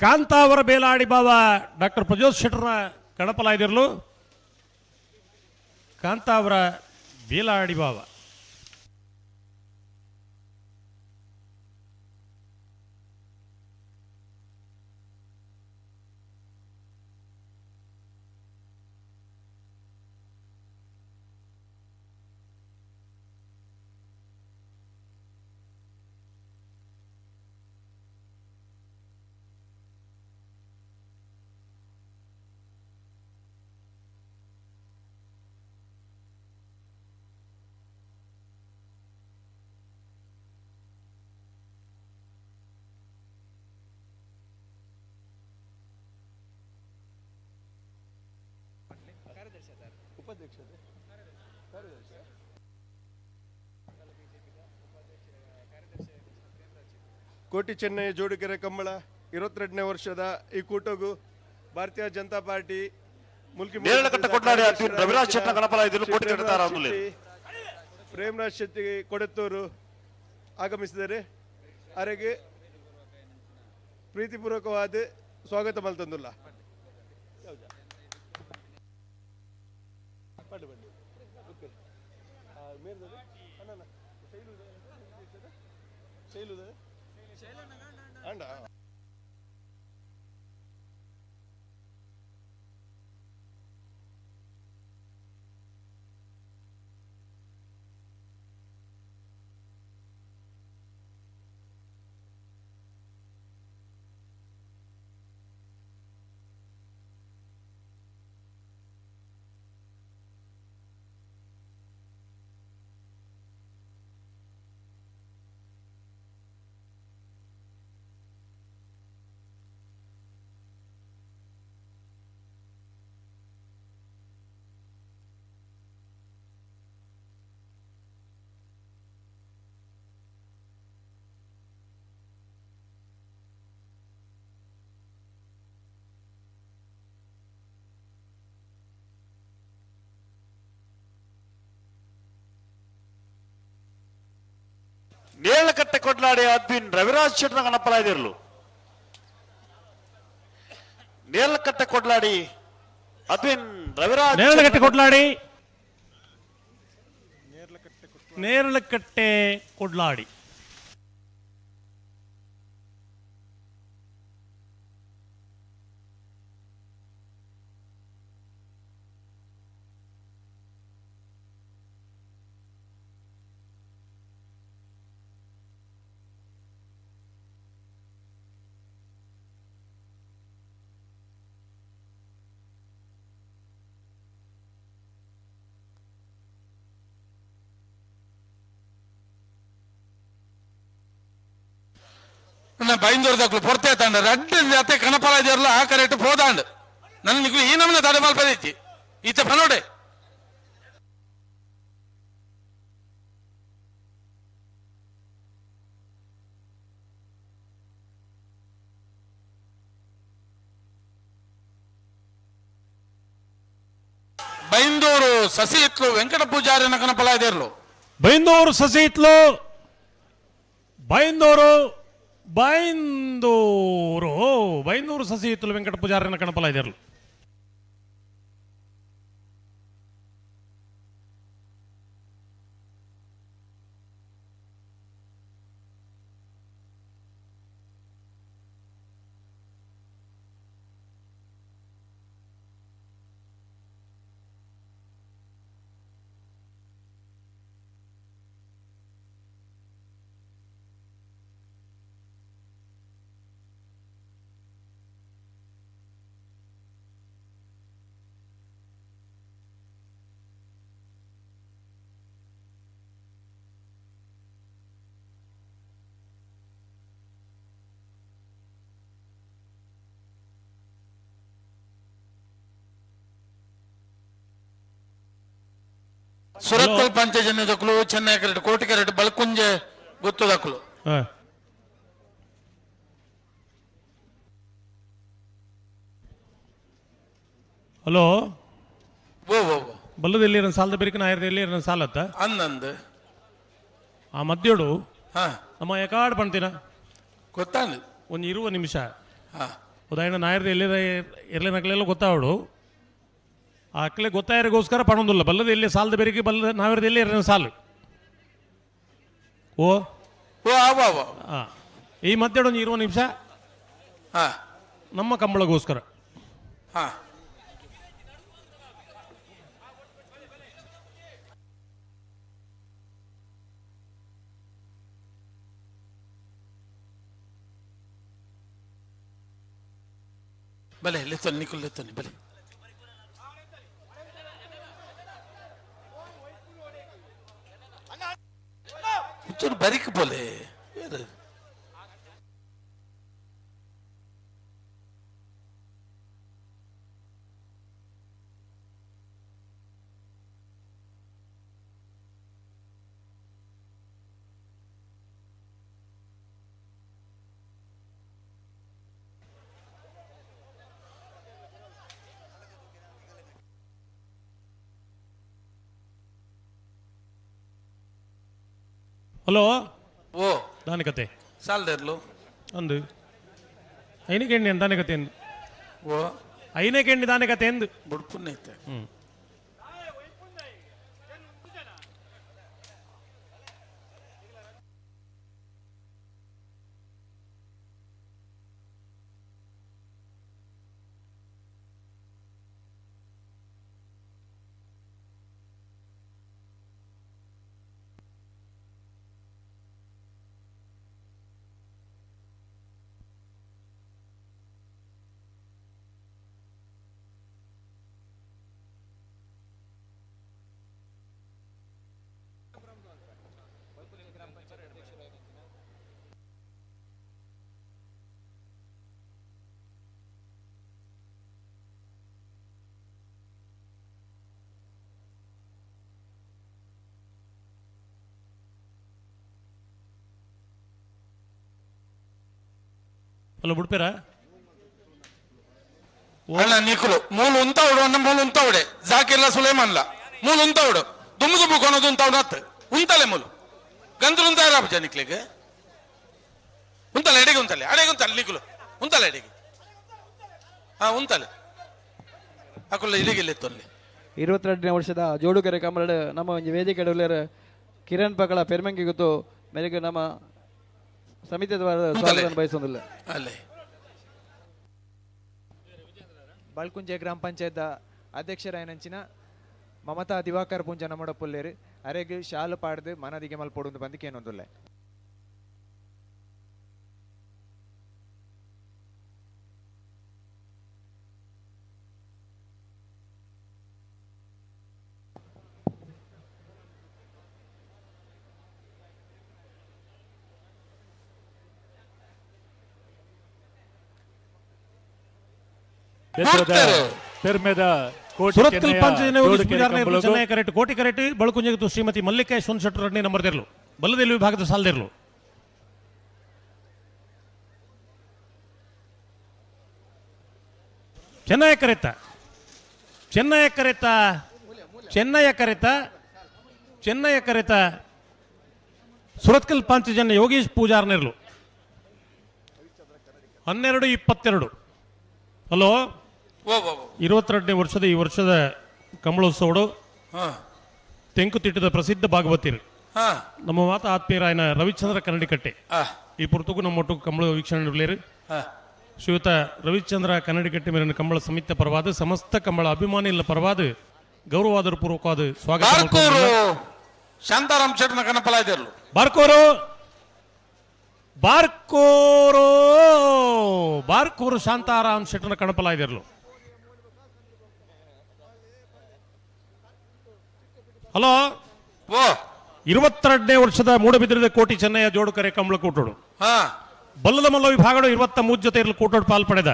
ಕಾಂತಾವರ ಬೇಲಾಡಿ ಬಾಬಾ ಡಾಕ್ಟರ್ ಪ್ರಜೋಶ್ ಶೆಟ್ಟರ್ನ ಗಣಪಲಾಯ್ದಿರ್ಲು ಕಾಂತಾವರ ಬೇಲಾಡಿ ಬಾಬಾ. ಕೋಟಿ ಚೆನ್ನೈ ಜೋಡುಕೆರೆ ಕಂಬಳ 22ನೇ ವರ್ಷದ ಈ ಕೂಟಗೂ ಭಾರತೀಯ ಜನತಾ ಪಾರ್ಟಿ ಮುಲ್ಕಿ ರವಿರಾಜ್ ಶೆಟ್ಟರ್ ಗಣಪಲ ಇದ್ದರು ಕೋಟಿ ಕರೆಡ್ತಾರ ಮುಲ್ಲೇರು. ಪ್ರೇಮರಾಜ್ ಶೆಟ್ಟಿ ಕೊಡತ್ತೂರು ಆಗಮಿಸಿದರೆ ಅರೆಗೆ ಪ್ರೀತಿಪೂರ್ವಕವಾದ ಸ್ವಾಗತ ಮಲ್ತಂದುಲ್ಲ. ನೇರಳಕಟ್ಟೆ ಕೊಡ್ಲಾಡಿ ಅದ್ವಿನ್ ರವಿರಾಜ್ ಶೆಟ್ಟರ್ ಗಣಪಲಾದಿರಲು. ನೇರಳಕಟ್ಟೆ ಕೊಡ್ಲಾಡಿ ಅದ್ವಿನ್ ರವಿರಾಜ್ ನೇರಳಕಟ್ಟೆ ಕೊಡ್ಲಾಡಿ, ನೇರಳಕಟ್ಟೆ ಕೊಡ್ಲಾಡಿ. ಬೈಂದೂರು ದಕ್ಲು ಪೊರ್ತೆ ತಾಂಡ ರಡ್ಡು ಅತ್ತೆ ಕಣಪಲ ಇದೆಯಲ್ಲ ಆ ಕರೆಕ್ಟ್ ಪೋದಾಂಡ್ ನನ್ನ ನಿಕ್ಲು ಈ ನಮನೆ ತಡೆ ಮಲ್ಪದೈತಿ ಈತ ಪನೋಡೆ. ಬೈಂದೂರು ಸಸಿ ಇತ್ಲು ವೆಂಕಟ ಪೂಜಾರಿನ ಕಣಪಲ ಇದೆಯರ್ಲು. ಬೈಂದೂರು ಸಸಿ ಇತ್ಲು, ಬೈಂದೂರು ಬೈಂದೂರು ಬೈಂದೂರು ಸಸಿ ಇತ್ತಲು ವೆಂಕಟ ಪೂಜಾರಿನ ಕಣಪಲ ಇದೆಯರ್ಲು. ಸುರತ್ಕಲ್ ಪಂಚಜನ್ಯ ದಕ್ಕಲು ಚೆನ್ನೈ ಕರೆಟ್ ಕೋಟಿ ಕರೆಟ್ ಬಲ್ಕುಂಜೆ ಗೊತ್ತು ದಕ್ಕಲು. ಹಲೋ ಓ ಓ ಬಲ್ಲದಲ್ಲಿ ಸಾಲದ ಬೆರಿಕ ನಾಯರದಲ್ಲಿ ಸಾಲತ್ತ ಅಂದಂದು ಆ ಮಧ್ಯೋಡು ನಮ್ಮ ಎಕಾಡ್ ಪಣ್ತೀನ ಗೊತ್ತಾಂದು ಒಂದು 20 ನಿಮಿಷ ಉದಾಹರಣೆ ನಾಯರದ ಎಲ್ಲಿ ಎರ್ಲೆನಕ್ಲೆಲ್ಲ ಗೊತ್ತಾವಡು ಆ ಅಕ್ಲೆ ಗೊತ್ತಾಯರಿಗೋಸ್ಕರ ಪಣೊಂದಿಲ್ಲ ಬಲ್ಲದ ಎಲ್ಲಿ ಸಾಲದ ಬೆರಿಗೆ ಬಲ್ಲದ ನಾವಿರದ ಎಲ್ಲಿ ಎರಡನೇ ಸಾಲು ಓ ಓ ಆವ ಆವ ಈ ಮಧ್ಯಾಹ್ನ ಒಂದು 20 ನಿಮಿಷ ನಮ್ಮ ಕಂಬಳಗೋಸ್ಕರ. ಬಲೆ ಲೆತ್ತೋನಿ ನಿಕುಲ್ ಲೆತ್ತೋನಿ ಬಲೆ ಒಂಚೂರು ಬರಿಕ್ ಬೋಲೆ ಹಲೋ ಓ ದಾನಿ ಕತೆ ಸಾಲದಿರ್ಲು ಅಂದು ಐನಕ್ಕೆ ಎಣ್ಣೆ ದಾನೆ ಕತೆ ಓ ಐನಕ್ಕೆ ಎಣ್ಣೆ ದಾನೆ ಕತೆ ಎಂದು ಬುಡ್ಪುನ್ನೈತೆ. ಅಲ್ಲ ಬುಡ್ಪೇರ ಅಣ್ಣ ನೀಕುಲು ಮೂಲು ಉಂತಾವಡು ಅಣ್ಣ ಮೂಲು ಉಂತಾವಡೆ ಜಾಕಿರ್ಲ ಸುಲೇಮನ್ಲ ಮೂಲು ಉಂತಾವಡು ದುಮ್ಮು ದುಮ್ಮು ಕೊನದು ಉಂತಾವಡು ಅತ್ತು ಉಂತಲೆ ಮೂಲು ಗಂಧಲು ಉಂತಾರ ನಿಕ್ಲಿಗೆ ಉಂತಲೆ ಎಡೆಗೆ ಉಂತಲೆ ಅಡೆಗೆ ಉಂತಲೆ ನಿಕುಲು ಉಂತಲೆ ಎಡೆಗೆ ಹಾ ಉಂತಲೆ ಅಕುಲ್ಲ ಇಡಿಗೆಲ್ಲ ತೊಲ್ಲೆ. 22ನೇ ವರ್ಷದ ಜೋಡುಕೆರೆ ಕಂಬಳಡ್ ನಮ್ಮ ಒಂಜಿ ವೇದಿಕೆ ಉಲ್ಲೆರ್ ಕಿರಣ್ ಪಕಳ ಪೆರ್ಮಂಗಿ ಗೊತ್ತು ಮೇರೆಗೆ ನಮ್ಮ ಸಮಿತಿಯ ಸ್ವಾಗತ ಬಯಸೊಂದಿಲ್ಲ. ಅಲ್ಲೇ ಬಾಳ್ಕುಂಜೆ ಗ್ರಾಮ ಪಂಚಾಯತ್ ಅಧ್ಯಕ್ಷರಾಯನಂಚಿನ ಮಮತಾ ದಿವಾಕರ್ ಪೂಂಜ ನಮ್ಮಡ ಪುಲ್ಲೇರು ಅರೆಗ್ ಶಾಲು ಪಾಡ್ದು ಮನದಿಗೆ ಮಲ್ಪೊಡುಂದು ಬಂದು ಕೇನೊಂದುಲ್ಲೆ. ಸುರತ್ಕಲ್ ಪಂಚಜನ ಕರೆಕ್ಟ್ ಕೋಟಿ ಕರೆಕ್ಟ್ ಬಳಕುಂಜ ಶ್ರೀಮತಿ ಮಲ್ಲಿಕಾ ಯಶವಂತ ಶೆಟ್ಟರ್ ಎರಡನೇ ನಂಬರ್ ದಿರ್ಲು ಬಲ್ಲದೆಲ್ಲಿ ವಿಭಾಗದ ಸಾಲದಿರ್ಲು. ಚೆನ್ನಯ ಕರೆತ ಚೆನ್ನಯ ಕರೆತ ಚೆನ್ನಯ ಕರೆತ ಚೆನ್ನಯ ಕರೆತ ಸುರತ್ಕಲ್ ಪಾಂಚಜನ್ಯ ಯೋಗೀಶ್ ಪೂಜಾರ್ನಿರ್ಲು 12:22. ಹಲೋ, 22ನೇ ವರ್ಷದ ಈ ವರ್ಷದ ಕಂಬಳೋತ್ಸವಡು ತೆಂಕುತಿಟ್ಟದ ಪ್ರಸಿದ್ಧ ಭಾಗವತಿರು ನಮ್ಮ ಮಾತ ಆತ್ಮೀಯರಾಯನ ರವಿಚಂದ್ರ ಕನ್ನಡಿಕಟ್ಟೆ ಈ ಪುರ್ತಗೂ ನಮ್ಮೊಟ್ಟು ಕಂಬಳ ವೀಕ್ಷಣೆ ಇರಲೇರು. ಶ್ರೀಯುತ ರವಿಚಂದ್ರ ಕನ್ನಡಿಕಟ್ಟೆ ಮೇಲಿನ ಕಂಬಳ ಸಮಿತಿ ಪರವಾದ ಸಮಸ್ತ ಕಂಬಳ ಅಭಿಮಾನಿಗಳ ಪರವಾದ ಗೌರವಾದರ ಪೂರ್ವಕವಾದ ಸ್ವಾಗತ. ಶಾಂತಾರಾಮ್ ಶೆಟ್ಟನ ಕನಪಲಾದಿರ್ಲು ಬಾರ್ಕೋರು ಬಾರ್ಕೋರು ಬಾರ್ಕೋರು ಶಾಂತಾರಾಮ್ ಶೆಟ್ಟನ ಕಣಪಲಾದಿರ್ಲು. ಹಲೋ, 22ನೇ ವರ್ಷದ ಮೂಡಬಿದ್ರದ ಕೋಟಿ ಚೆನ್ನಯ್ಯ ಜೋಡುಕರೆ ಕಂಬಳ ಕೂಟೋಡು ಬಲ್ಲದ ಮಲ್ಲ ವಿಭಾಗಗಳು 23 ಜೊತೆ ಇರಲು ಕೂಟೋಡು ಪಾಲ್ ಪಡೆದ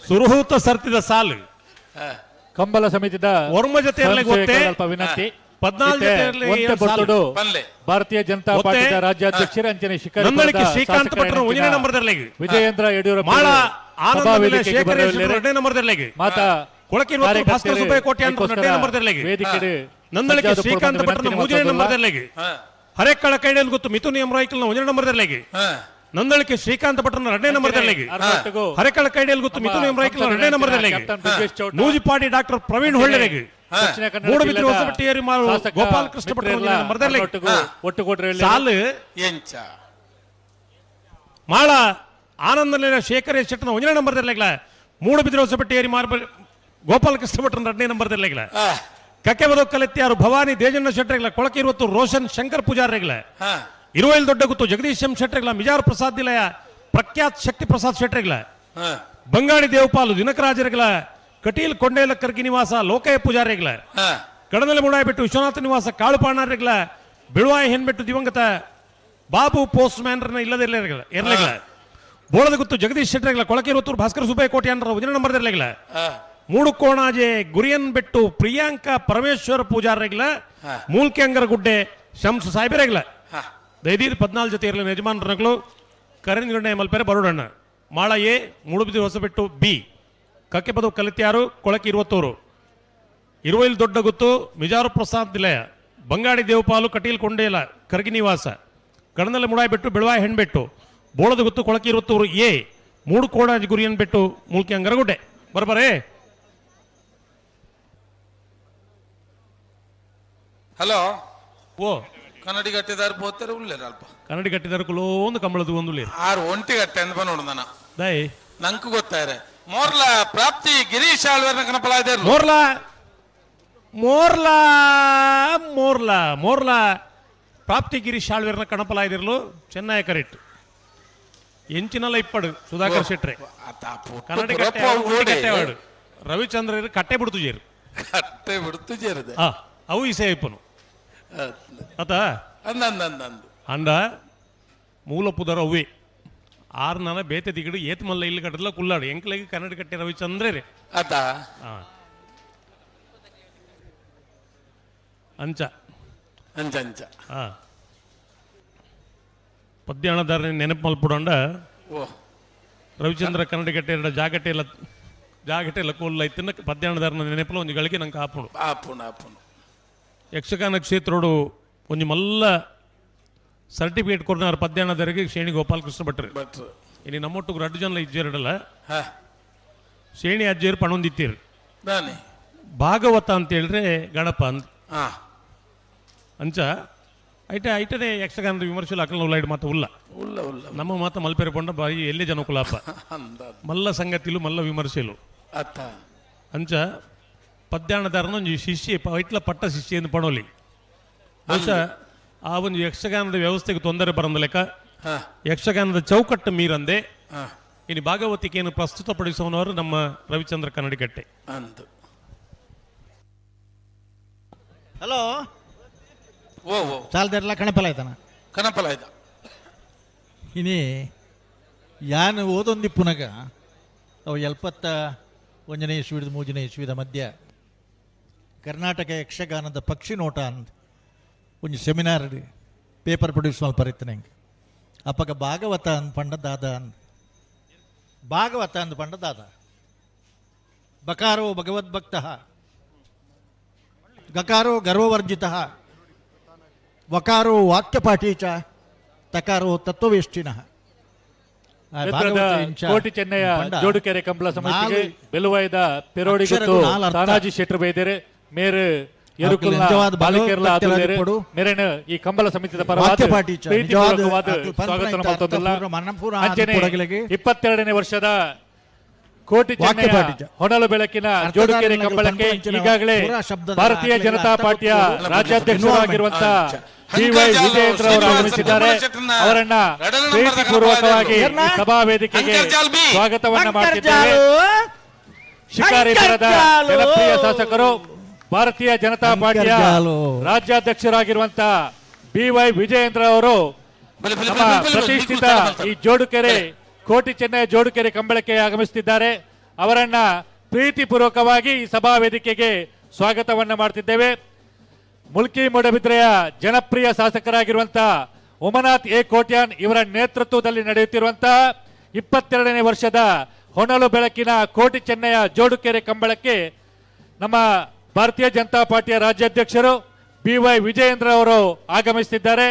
ಸುರುಹೂತ ಸರ್ತಿದ ಸಾಲು ಕಂಬಳ ಸಮಿತಿದ ವರ್ಮ ಜೊತೆ ವಿನಂತಿ. 14 ಭಾರತೀಯ ಜನತಾ ಪಾರ್ಟಿಯ ರಾಜ್ಯಾಧ್ಯಕ್ಷರ ಅಂಚನೆ ಶಿಖರ್ ಶ್ರೀಕಾಂತ್ ಭಟ್ರು ಒಂದನೇ ನಂಬರ್ ವಿಜಯೇಂದ್ರ ಯಡಿಯೂರಪ್ಪ ಮಾತಾ ಭಾಸ್ಕರ ಸುಬ್ಬಯ್ಯ ಕೋಟೆ ನಂದಳಿಕೆ ಶ್ರೀಕಾಂತ್ ಭಟ್ರನ ಮೂರನೇ ನಂಬರ್ ಹರೇಕಳ ಕೈಡಲ್ ಗೊತ್ತು ಮಿಥುನ್ ಎಂ ರಾಯ್ಕಲ್ನ ಒಂದನೇ ನಂಬರ್ ನಂದಳಿಕೆ ಶ್ರೀಕಾಂತ್ ಭಟ್ರನ ಎರಡನೇ ನಂಬರ್ ಹರೇಕಳ ಕೈಡಲ್ ಗೊತ್ತು ಮಿಥುನ್ ಎಂ ರಾಯ್ಕಲ್ನ ಎರಡನೇ ನಂಬರ್ ನೂಜಿಪಾಡಿ ಡಾಕ್ಟರ್ ಪ್ರವೀಣ್ ಹೊಳ್ಳೆರೆಗೆ ಮೂಡಬಿದ್ರಿ ಹೊಸಬಟ್ಟಿಯರಿ ಗೋಪಾಲ ಕೃಷ್ಣ ಭಟ್ರ ಸಾಲು ಮಾಳ ಆನಂದನ ಶೇಖರ ಶೆಟ್ಟನ ಒಂದನೇ ನಂಬರ್ ಮೂಡಬಿದ್ರಿ ಹೊಸಬಟ್ಟಿಯರಿ ಮಾರ್ಬ ಗೋಪಾಲಕೃಷ್ಣ ಭಟ್ರನ ಎರಡನೇ ನಂಬರ್ ಕಕ್ಕೆ ಬದೋ ಕಲೆತ್ಯಾರು ಭವಾನಿ ದೇಜಣ್ಣ ಶೆಟ್ಟರೆಗಳ ಕೊಳಕಿರುವತ್ತು ರೋಷನ್ ಶಂಕರ್ ಪೂಜಾರ್ರೆಗಳ ಇರುವೈಲ್ ದೊಡ್ಡ ಗುತ್ತು ಜಗದೀಶ್ ಎಂ ಶೆಟ್ಟರೆಗಳ ಮಿಜಾರ್ ಪ್ರಸಾದ್ ನಿಲಯ ಪ್ರಖ್ಯಾತ್ ಶಕ್ತಿ ಪ್ರಸಾದ್ ಶೆಟ್ಟರೆಗಳ ಬಂಗಾಡಿ ದೇವಪಾಲು ದಿನಕರಾಜರೆಗಳ ಕಟೀಲ್ ಕೊಂಡೇಲ ಕರ್ಗಿ ನಿವಾಸ ಲೋಕಯ್ಯ ಪೂಜಾರಿಗಳ ಕಡನಲೆ ಮುಡಾಯಬೆಟ್ಟು ವಿಶ್ವನಾಥ ನಿವಾಸ ಕಾಳುಪಾಣಾರ್ರೆಗಳ ಬಿಳುವಾಯಿ ಹೆಣ್ಬೆಟ್ಟು ದಿವಂಗತ ಬಾಬು ಪೋಸ್ಟ್ ಮ್ಯಾನ್ರನ್ನ ಇಲ್ಲದಿರಲಿಲ್ಲ ಇರಲಿಲ್ಲ ಬೋಳದ ಗುತ್ತು ಜಗದೀಶ್ ಶೆಟ್ಟರೆಗಳ ಕೊಳಕಿರುವತ್ತೂರು ಭಾಸ್ಕರ ಸುಬ್ಬಯ್ಯ ಕೋಟೆ ಅನ್ನರ ಒಂದನೇ ನಂಬರ್ ಇರಲಿಲ್ಲ ಮೂಡುಕೋಣಾಜೆ ಗುರಿಯನ್ ಬೆಟ್ಟು ಪ್ರಿಯಾಂಕಾ ಪರಮೇಶ್ವರ ಪೂಜಾರರೆಗಳ ಮೂಲ್ಕೆ ಅಂಗರ ಗುಡ್ಡೆ ಶಂಸು ಸಾಹೇಬರೆಗಳ ದೈದೀದ್ 14 ಜೊತೆ ಇರಲಿಲ್ಲ ಯಜಮಾನರಗಳು ಕರೆ ನಿರ್ಣಯ ಮಲ್ಪೆರೆ ಬರೋಡಣ್ಣ ಮಾಳ ಎ ಮೂಡುಬಿದಿರೆ ಹೊಸಬೆಟ್ಟು ಬಿ ಕಕ್ಕೆ ಬದು ಕಲಿತ್ಯಾರು ಕೊಳಕಿ ಇರುವತ್ತೂರು ಇರುವೈಲ್ ದೊಡ್ಡ ಗುತ್ತು ಮಿಜಾರು ಪ್ರಸಾದ್ ನಿಲಯ ಬಂಗಾಡಿ ದೇವಪಾಲು ಕಟೀಲ್ ಕೊಂಡೇಲ ಕರ್ಗಿ ನಿವಾಸ ಕಡನಲೆ ಮುಡಾಯ್ಬೆಟ್ಟು ಬೆಳವಾಯಿ ಹೆಣ್ಬೆಟ್ಟು ಬೋಳದ ಗೊತ್ತು ಕೊಳಕಿರುತ್ತೂರು ಎ 3 ಕೋಡಾಜಿ ಗುರಿಯನ್ನು ಬಿಟ್ಟು ಮೂಲ್ಕಿ ಅಂಗರಗುಡ್ಡೆ ಬರಬರೇ. ಹಲೋ ಓ ಕನ್ನಡಿ ಕಟ್ಟಿದಾರ ಪೋತಾರೆ ಉಳ್ಳೇರ ಅಲ್ಪ ಕನ್ನಡಿ ಕಟ್ಟಿದಾರ ಕುಲೋಂದು ಕಂಬಳದು ಒಂದು ಉಳ್ಳೇರು ಆರು ಒಂಟಿ ಕಟ್ಟೆ ಅಂತ ನೋಡು ನನ್ನ ದೈ ನಂಕು ಗೊತ್ತಾರೆ ಮೋರ್ಲಾ ಪ್ರಾಪ್ತಿ ಗಿರೀಶ್ ಆಳ್ವರ್ನ ಕನಪಲ ಇದೆ. ಮೋರ್ಲಾ ಮೋರ್ಲಾ ಮೋರ್ಲಾ ಮೋರ್ಲಾ ಪ್ರಾಪ್ತಿ ಗಿರೀಶ್ ಆಳ್ವೇರ್ನ ಕಣಪಲ ಇದಿರ್ಲು ಚೆನ್ನಾಯ ಕರೆಕ್ಟ್ ಎಂಚಿನಲ್ಲ ಇಪ್ಪಡು ಸುಧಾಕರ್ ಶೆಟ್ರೆ ಕನ್ನಡಿ ಕಟ್ಟೆವಾಡು ರವಿಚಂದ್ರ ಕಟ್ಟೆ ಬಿಡ್ತು ಜೇರು ಕಟ್ಟೆ ಬಿಡ್ತು ಜೇರದೆ ಅವು ಇಸೆ ಇಪ್ಪನು ಅತ ಅಂಡ ಮೂಲ ಪುದರ ಅವ್ವೆ ಆರು ನಾನ ಬೇತೆ ದಿಗಡು ಏತ್ ಮಲ್ಲ ಇಲ್ಲಿ ಕಟ್ಟಲ್ಲ ಕುಲ್ಲಾಡು ಎಂಕ್ಲೆಗೆ ಕನ್ನಡ ಕಟ್ಟೆ ರವಿಚಂದ್ರ ರೇ ಅತ ಅಂಚ ಅಂಚ ಅಂಚ ಪದ್ಯಾಣದಾರ ನೆನಪು ಮಲ್ಪುಡಂಡ ಓ ರವಿಚಂದ್ರ ಕನ್ನಡಿಗಟ್ಟೆ ಎರಡು ಜಾಗಟೆ ಎಲ್ಲ ಜಾಗಟೆ ಎಲ್ಲ ಕೋಲ್ಲ ಇತ್ತಿನ ಪದ್ಯಾಣದಾರನ ನೆನಪುಲ ಒಂಜಿ ಗಳಿಗೆ ನಂಗೆ ಆಪುಣು ಆಪುಣು ಆಪುಣು. ಯಕ್ಷಗಾನ ಕ್ಷೇತ್ರೋಡು ಒಂಜಿ ಮಲ್ಲ ಸರ್ಟಿಫಿಕೇಟ್ ಕೊಡ್ನಾರ ಪದ್ಯಾಣದಾರಿಗೆ ಶೇಣಿ ಗೋಪಾಲಕೃಷ್ಣ ಭಟ್ರು ಭಟ್ರು. ಇನ್ನು ನಮ್ಮೊಟ್ಟಿಗೆ ರಡ್ಡು ಜನ ಇಜ್ಜೇರಡಲ್ಲ ಶೇಣಿ ಅಜ್ಜೇರು ಪಣೊಂದಿತ್ತೀರು ದಾನೆ ಭಾಗವತ ಅಂತ ಹೇಳಿದ್ರೆ ಗಣಪ ಅಂತ ಅಂಚ ಐಟ ಐಟನೇ ಯಕ್ಷಗಾನದ ವಿಮರ್ಶೆಲ್ ಅಕಲ್ ಉಳ್ಳಾಯ್ಡ್ ಮಾತು ಉಲ್ಲ ಉಲ್ಲ ಉಲ್ಲ ನಮ್ಮ ಮಾತ ಮಲ್ಪೆರೆ ಪೊಂಡ ಬಾಯಿ ಎಲ್ಲೇ ಜನ ಕುಲಾಪ ಮಲ್ಲ ಸಂಗತಿಲು ಮಲ್ಲ ವಿಮರ್ಶೆಲು ಅತ್ತ ಅಂಚ ಪದ್ಯಾಣದಾರನ ಒಂಜಿ ಶಿಷ್ಯ ಐಟ್ಲ ಪಟ್ಟ ಶಿಷ್ಯ ಎಂದು ಪಣೋಲಿ ಬಹುಶಃ ಆ ಒಂದು ಯಕ್ಷಗಾನದ ವ್ಯವಸ್ಥೆಗೆ ತೊಂದರೆ ಬರಂದ ಲೆಕ್ಕ ಯಕ್ಷಗಾನದ ಚೌಕಟ್ಟು ಮೀರಂದೆ ಇನ್ನು ಭಾಗವತಿಕೆಯನ್ನು ಪ್ರಸ್ತುತಪಡಿಸುವವರು ನಮ್ಮ ರವಿಚಂದ್ರ ಕನ್ನಡಿಕಟ್ಟೆ ಅಂದು. ಹಲೋ ಓ ಓ ಸಾಲದೆಲ್ಲ ಕಣಪಲ ಆಯ್ತಾನ ಕಣಪಲ ಆಯ್ತ. ಇನಿ ಯಾನು ಓದೊಂದಿಪ್ಪುನಗ ಅವು 71ನೇ ಇಸ್ವಿದ 3ನೇ ಇಸ್ವಿದ ಮಧ್ಯ ಕರ್ನಾಟಕ ಯಕ್ಷಗಾನದ ಪಕ್ಷಿ ನೋಟ ಅಂದ್ ಒಂಜಿ seminar paper produce ಮಲ್ಪರಿತ್ತು ನಂಗೆ. ಅಪ್ಪಗ ಭಾಗವತ ಅಂದ್ ಪಂಡ ದಾದ ಅಂದ್ ಭಾಗವತ ಅಂದ್ ಪಂಡ ದಾದ ಬಕಾರೋ ಭಗವದ್ಭಕ್ತ ಗಕಾರೋ ಗರ್ವವರ್ಜಿತ ವಕಾರೋ ವಾಕ್ಯಪಾಠೀಚ ತಕಾರೋ ತತ್ವವೇಷ್ಟಿನಃ. ಕೋಟಿ ಚೆನ್ನಯ್ಯ ಜೋಡುಕೆರೆ ಕಂಬಳ ಸಮಿತಿಗೆ ಬೆಲುವಾಯ್ದ ಪೆರೋಡಿಗುತ್ತು ತಾನಾಜಿ ಶೆಟ್ಟರು ಬೈದೇರೆ ಮೇರು ಎರುಕುಲ್ನ ಬಾಲಿಕೆರ್ಲ ಆದುಲ್ಲೇರು ಮೇರೇನು ಈ ಕಂಬಳ ಸಮಿತಿದ ಪರವಾಗಿ ಪ್ರೀತಿಪೂರ್ವಕವಾದ ಸ್ವಾಗತ ಮಲ್ತೊಂದುಲ್ಲ. ಅಂಚನೆ 22ನೇ ವರ್ಷದ ಕೋಟಿ ಚೆನ್ನಯ್ಯ ಹೊನಲು ಬೆಳಕಿನ ಜೋಡುಕೆರೆ ಕಂಬಳಕ್ಕೆ ಈಗಾಗಲೇ ಭಾರತೀಯ ಜನತಾ ಪಾರ್ಟಿಯ ರಾಜ್ಯಾಧ್ಯಕ್ಷರಾಗಿರುವಂತಹ ಡಿ.ವೈ. ವಿಜಯೇಂದ್ರ ಅವರು ಆಗಮಿಸಿದ್ದಾರೆ. ಅವರನ್ನ ಪ್ರೀತಿಪೂರ್ವಕವಾಗಿ ಸಭಾ ವೇದಿಕೆಗೆ ಸ್ವಾಗತವನ್ನ ಮಾಡ್ತಿದ್ದೇವೆ. ಶಿಕಾರಿಪುರದ ಜನಪ್ರಿಯ ಶಾಸಕರು ಭಾರತೀಯ ಜನತಾ ಪಾರ್ಟಿಯ ರಾಜ್ಯಾಧ್ಯಕ್ಷರಾಗಿರುವಂತಹ ಬಿ.ವೈ. ವಿಜಯೇಂದ್ರ ಅವರು ನಮ್ಮ ಪ್ರತಿಷ್ಠಿತ ಈ ಜೋಡುಕೆರೆ ಕೋಟಿ ಚೆನ್ನೈ ಜೋಡುಕೆರೆ ಕಂಬಳಕ್ಕೆ ಆಗಮಿಸುತ್ತಿದ್ದಾರೆ. ಅವರನ್ನ ಪ್ರೀತಿಪೂರ್ವಕವಾಗಿ ಈ ಸಭಾ ವೇದಿಕೆಗೆ ಸ್ವಾಗತವನ್ನ ಮಾಡ್ತಿದ್ದೇವೆ. ಮುಲ್ಕಿ ಮೂಡಬಿದ್ರೆಯ ಜನಪ್ರಿಯ ಶಾಸಕರಾಗಿರುವಂತಹ ಉಮನಾಥ್ ಎ ಕೋಟ್ಯಾನ್ ಇವರ ನೇತೃತ್ವದಲ್ಲಿ ನಡೆಯುತ್ತಿರುವಂತಹ 22ನೇ ವರ್ಷದ ಹೊನಲು ಬೆಳಕಿನ ಕೋಟಿ ಚೆನ್ನಯ್ಯ ಜೋಡುಕೆರೆ ಕಂಬಳಕ್ಕೆ ನಮ್ಮ ಭಾರತೀಯ ಜನತಾ ಪಾರ್ಟಿಯ ರಾಜ್ಯಾಧ್ಯಕ್ಷರು ಬಿ.ವೈ. ವಿಜಯೇಂದ್ರ ಅವರು ಆಗಮಿಸುತ್ತಿದ್ದಾರೆ.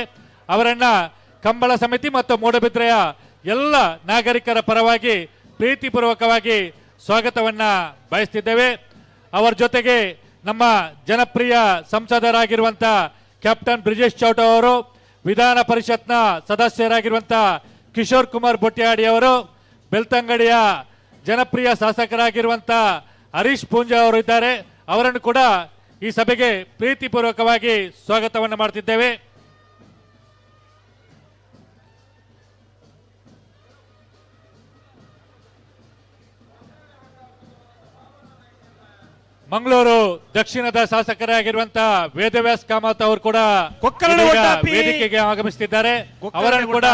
ಅವರನ್ನ ಕಂಬಳ ಸಮಿತಿ ಮತ್ತು ಮೂಡಬಿದ್ರೆಯ ಎಲ್ಲ ನಾಗರಿಕರ ಪರವಾಗಿ ಪ್ರೀತಿಪೂರ್ವಕವಾಗಿ ಸ್ವಾಗತವನ್ನ ಬಯಸ್ತಿದ್ದೇವೆ. ಅವರ ಜೊತೆಗೆ ನಮ್ಮ ಜನಪ್ರಿಯ ಸಂಸದರಾಗಿರುವಂಥ ಕ್ಯಾಪ್ಟನ್ ಬ್ರಿಜೇಶ್ ಚೌಟ ಅವರು, ವಿಧಾನ ಪರಿಷತ್ನ ಸದಸ್ಯರಾಗಿರುವಂಥ ಕಿಶೋರ್ ಕುಮಾರ್ ಬೊಟ್ಟಿಯಾಡಿ ಅವರು, ಬೆಳ್ತಂಗಡಿಯ ಜನಪ್ರಿಯ ಶಾಸಕರಾಗಿರುವಂಥ ಹರೀಶ್ ಪೂಂಜಾ ಅವರು ಇದ್ದಾರೆ. ಅವರನ್ನು ಕೂಡ ಈ ಸಭೆಗೆ ಪ್ರೀತಿಪೂರ್ವಕವಾಗಿ ಸ್ವಾಗತವನ್ನು ಮಾಡ್ತಿದ್ದೇವೆ. ಮಂಗಳೂರು ದಕ್ಷಿಣದ ಶಾಸಕರಾಗಿರುವಂತಹ ವೇದವ್ಯಾಸ್ ಕಾಮತ್ ಅವರು ಕೂಡ ವೇದಿಕೆಗೆ ಆಗಮಿಸುತ್ತಿದ್ದಾರೆ. ಅವರನ್ನು ಕೂಡ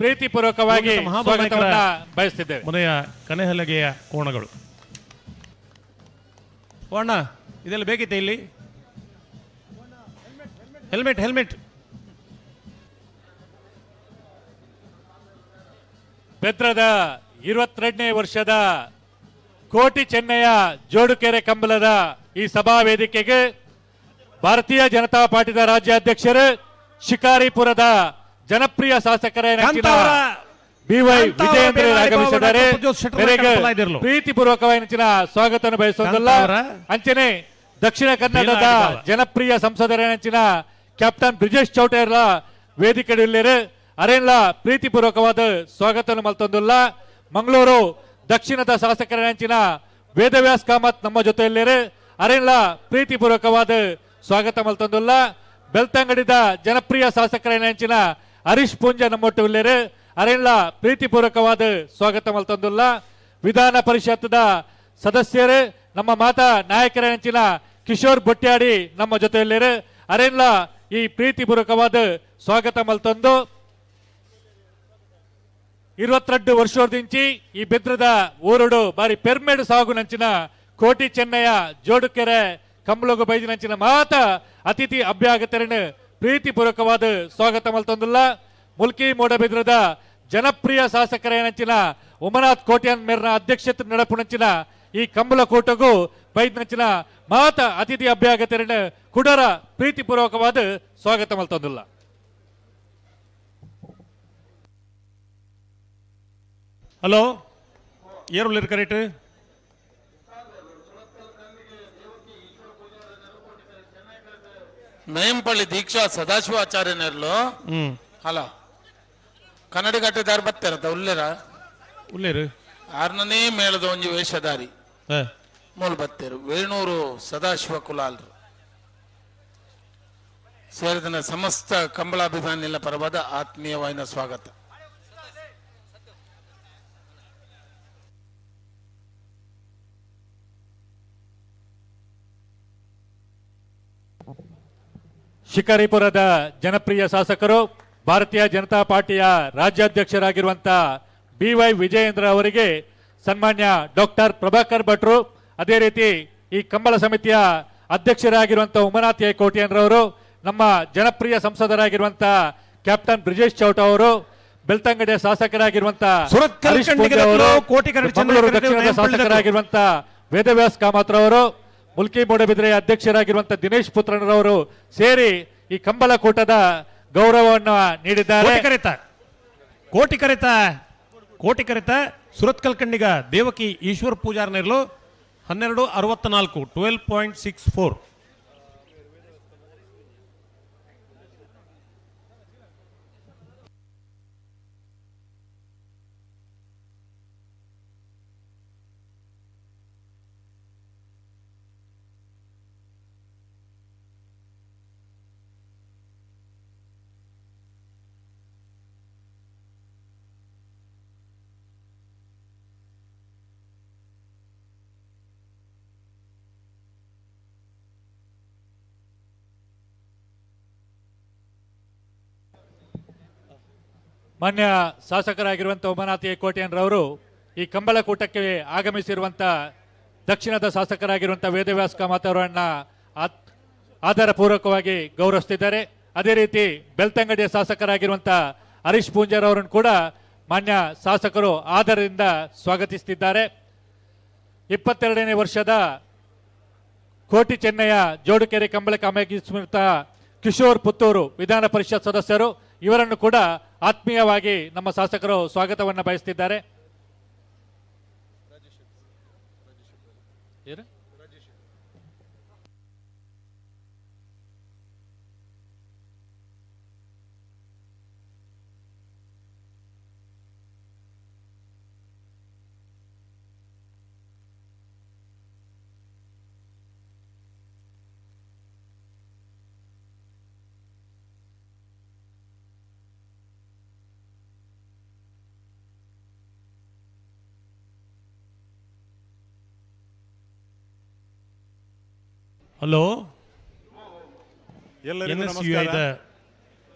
ಪ್ರೀತಿಪೂರ್ವಕವಾಗಿ ಸ್ವಾಗತವನ್ನ ಬಯಸುತ್ತಿದ್ದೇವೆ. ಮನೆಯ ಕನೆಹಲಗೆಯ ಕೋಣಗಳು ಅಣ್ಣ, ಇದೆಲ್ಲ ಬೇಕಿತ್ತೆ ಇಲ್ಲಿ? Helmet helmet. ಬೆದ್ರದ 22ನೇ ವರ್ಷದ ಕೋಟಿ ಚೆನ್ನಯ್ಯ ಜೋಡುಕೆರೆ ಕಂಬಳದ ಈ ಸಭಾ ವೇದಿಕೆಗೆ ಭಾರತೀಯ ಜನತಾ ಪಾರ್ಟಿದ ರಾಜ್ಯಾಧ್ಯಕ್ಷರು ಶಿಕಾರಿಪುರದ ಜನಪ್ರಿಯ ಶಾಸಕರ ಬಿವೈ ವಿಜಯೇಂದ್ರ ಆಗಮಿಸಿದ್ದಾರೆ. ಪ್ರೀತಿಪೂರ್ವಕವಾಗಿ ಸ್ವಾಗತವನ್ನು ಬಯಸುವುದಲ್ಲ. ಅಂಚನೆ ದಕ್ಷಿಣ ಕನ್ನಡದ ಜನಪ್ರಿಯ ಸಂಸದರ ಕ್ಯಾಪ್ಟನ್ ಬ್ರಿಜೇಶ್ ಚೌಟೆರ್ಲ ವೇದಿಕೆ ಅರೇನ್ಲ ಪ್ರೀತಿಪೂರ್ವಕವಾದ ಸ್ವಾಗತವನ್ನು ಮಲ್ತೊಂದುಲ್ಲ. ಮಂಗಳೂರು ದಕ್ಷಿಣದ ಶಾಸಕರ ವೇದವ್ಯಾಸ್ ಕಾಮತ್ ನಮ್ಮ ಜೊತೆಯಲ್ಲಿರು ಅರೇನ್ಲ ಪ್ರೀತಿಪೂರ್ವಕವಾದ ಸ್ವಾಗತ ಮಲ್ತೊಂದುಲ್ಲ. ಬೆಳ್ತಂಗಡಿದ ಜನಪ್ರಿಯ ಶಾಸಕರ ಹರೀಶ್ ಪೂಂಜ ನಮ್ಮೊಟ್ಟು ಇಲ್ಲೇರು ಅರೇನ್ಲ ಪ್ರೀತಿಪೂರ್ವಕವಾದ ಸ್ವಾಗತ ಮಲ್ತೊಂದುಲ್ಲ. ವಿಧಾನ ಪರಿಷತ್ದ ಸದಸ್ಯರು ನಮ್ಮ ಮಾತಾ ನಾಯಕರ ಕಿಶೋರ್ ಬೊಟ್ಟ್ಯಾಡಿ ನಮ್ಮ ಜೊತೆಯಲ್ಲಿರು ಅರೇನ್ಲ ಈ ಪ್ರೀತಿಪೂರ್ವಕವಾದ ಸ್ವಾಗತ ಮಲ್ತೊಂದು 22 ವರ್ಷದಿಂಚಿ ಈ ಬೆದ್ರದ ಊರುಡು ಬಾರಿ ಪೆರ್ಮೆಡು ಸಾಗು ನಂಚಿನ ಕೋಟಿ ಚೆನ್ನಯ್ಯ ಜೋಡುಕೆರೆ ಕಂಬಳಗು ಬೈದಿನಂಚಿನ ಮಾತ ಅತಿಥಿ ಅಭ್ಯಾಗತರನ್ನು ಪ್ರೀತಿಪೂರ್ವಕವಾದ ಸ್ವಾಗತ ಮಲ್ತೊಂದುಲ್ಲ. ಮುಲ್ಕಿ ಮೂಡಬಿದ್ರದ ಜನಪ್ರಿಯ ಶಾಸಕರ ನಂಚಿನ ಉಮನಾಥ್ ಕೋಟ್ಯಾನ್ ಮೇರ್ನ ಅಧ್ಯಕ್ಷತೆ ನಡಪುನಂಚಿನ ಈ ಕಂಬಳ ಕೂಟಗೂ ಬೈದ್ನಂಚಿನ ಮಾತ ಅತಿಥಿ ಅಭ್ಯಾಗತರನ್ನು ಕುಡರ ಪ್ರೀತಿಪೂರ್ವಕವಾದ ಸ್ವಾಗತ ಮಲ್ತೊಂದುಲ್ಲ. ಹಲೋ ಏರುಳ್ಳಿರ್ ಕರೆಕ್ಟ್ ನಯಂಪಳ್ಳಿ ದೀಕ್ಷಾ ಸದಾಶಿವಾಚಾರ್ಯನೆರ್ಲು. ಹಲೋ ಕನ್ನಡಿಗಟ್ಟೆದಾರ ಬತ್ತಾರ ಉಲ್ಲೇರ ಉಲ್ಲೇರು ಆರ್ನನೇ ಮೇಳದ ಒಂಜಿ ವೇಷಧಾರಿ ಮೂಲ ಬತ್ತೇರು ವೇಣೂರು ಸದಾಶಿವ ಕುಲಾಲ್ರು ಸೇರಿದ ಸಮಸ್ತ ಕಂಬಳಾಭಿಮಾನಿಗಳ ಪರವಾದ ಆತ್ಮೀಯವಾದ ಸ್ವಾಗತ. ಶಿಕಾರಿಪುರದ ಜನಪ್ರಿಯ ಶಾಸಕರು ಭಾರತೀಯ ಜನತಾ ಪಾರ್ಟಿಯ ರಾಜ್ಯಾಧ್ಯಕ್ಷರಾಗಿರುವಂಥ ಬಿ ವೈ ವಿಜಯೇಂದ್ರ ಅವರಿಗೆ ಸನ್ಮಾನ್ಯ ಡಾಕ್ಟರ್ ಪ್ರಭಾಕರ್ ಭಟ್ರು, ಅದೇ ರೀತಿ ಈ ಕಂಬಳ ಸಮಿತಿಯ ಅಧ್ಯಕ್ಷರಾಗಿರುವಂಥ ಉಮನಾಥ್ ಎ ಕೋಟ್ಯಾನ್ರವರು, ನಮ್ಮ ಜನಪ್ರಿಯ ಸಂಸದರಾಗಿರುವಂಥ ಕ್ಯಾಪ್ಟನ್ ಬ್ರಿಜೇಶ್ ಚೌಟ ಅವರು, ಬೆಳ್ತಂಗಡಿಯ ಶಾಸಕರಾಗಿರುವಂಥ ಮಂಗಳೂರು ದಕ್ಷಿಣದ ಶಾಸಕರಾಗಿರುವಂಥ ವೇದವ್ಯಾಸ್ ಕಾಮತ್ ರವರು, ಮುಲ್ಕಿ ಮೂಡಬಿದ್ರೆಯ ಅಧ್ಯಕ್ಷರಾಗಿರುವಂತಹ ದಿನೇಶ್ ಪುತ್ರನರವರು ಸೇರಿ ಈ ಕಂಬಳ ಕೂಟದ ಗೌರವವನ್ನು ನೀಡಿದ್ದಾರೆ. ಕೋಟಿ ಕರೆತ ಸುರತ್ಕಲ್ ಕಣ್ಣಿಗ ದೇವಕಿ ಈಶ್ವರ್ ಪೂಜಾರ್ನೆರ್ಲು 12.64 12.64. ಮಾನ್ಯ ಶಾಸಕರಾಗಿರುವಂಥ ಉಮಾನಾಥ್ ಎ ಕೋಟ್ಯಾನ್ರವರು ಈ ಕಂಬಳ ಕೂಟಕ್ಕೆ ಆಗಮಿಸಿರುವಂಥ ದಕ್ಷಿಣದ ಶಾಸಕರಾಗಿರುವಂಥ ವೇದವ್ಯಾಸ್ ಕಾಮತ್ ಅವರನ್ನು ಆಧಾರಪೂರ್ವಕವಾಗಿ ಗೌರವಿಸ್ತಿದ್ದಾರೆ. ಅದೇ ರೀತಿ ಬೆಳ್ತಂಗಡಿಯ ಶಾಸಕರಾಗಿರುವಂಥ ಹರೀಶ್ ಪೂಂಜಾರ್ ಅವರನ್ನು ಕೂಡ ಮಾನ್ಯ ಶಾಸಕರು ಆದರದಿಂದ ಸ್ವಾಗತಿಸುತ್ತಿದ್ದಾರೆ. 22ನೇ ವರ್ಷದ ಕೋಟಿ ಚೆನ್ನಯ್ಯ ಜೋಡುಕೆರೆ ಕಂಬಳಕ್ಕೆ ಆಗಮಿಸಿರುವಂಥ ಕಿಶೋರ್ ಪುತ್ತೂರು ವಿಧಾನ ಪರಿಷತ್ ಸದಸ್ಯರು, ಇವರನ್ನು ಕೂಡ ಆತ್ಮೀಯವಾಗಿ ನಮ್ಮ ಶಾಸಕರು ಸ್ವಾಗತವನ್ನು ಬಯಸುತ್ತಿದ್ದಾರೆ. ಹಲೋ ಎಲ್ಲರಿಗೂ ನಮಸ್ಕಾರ.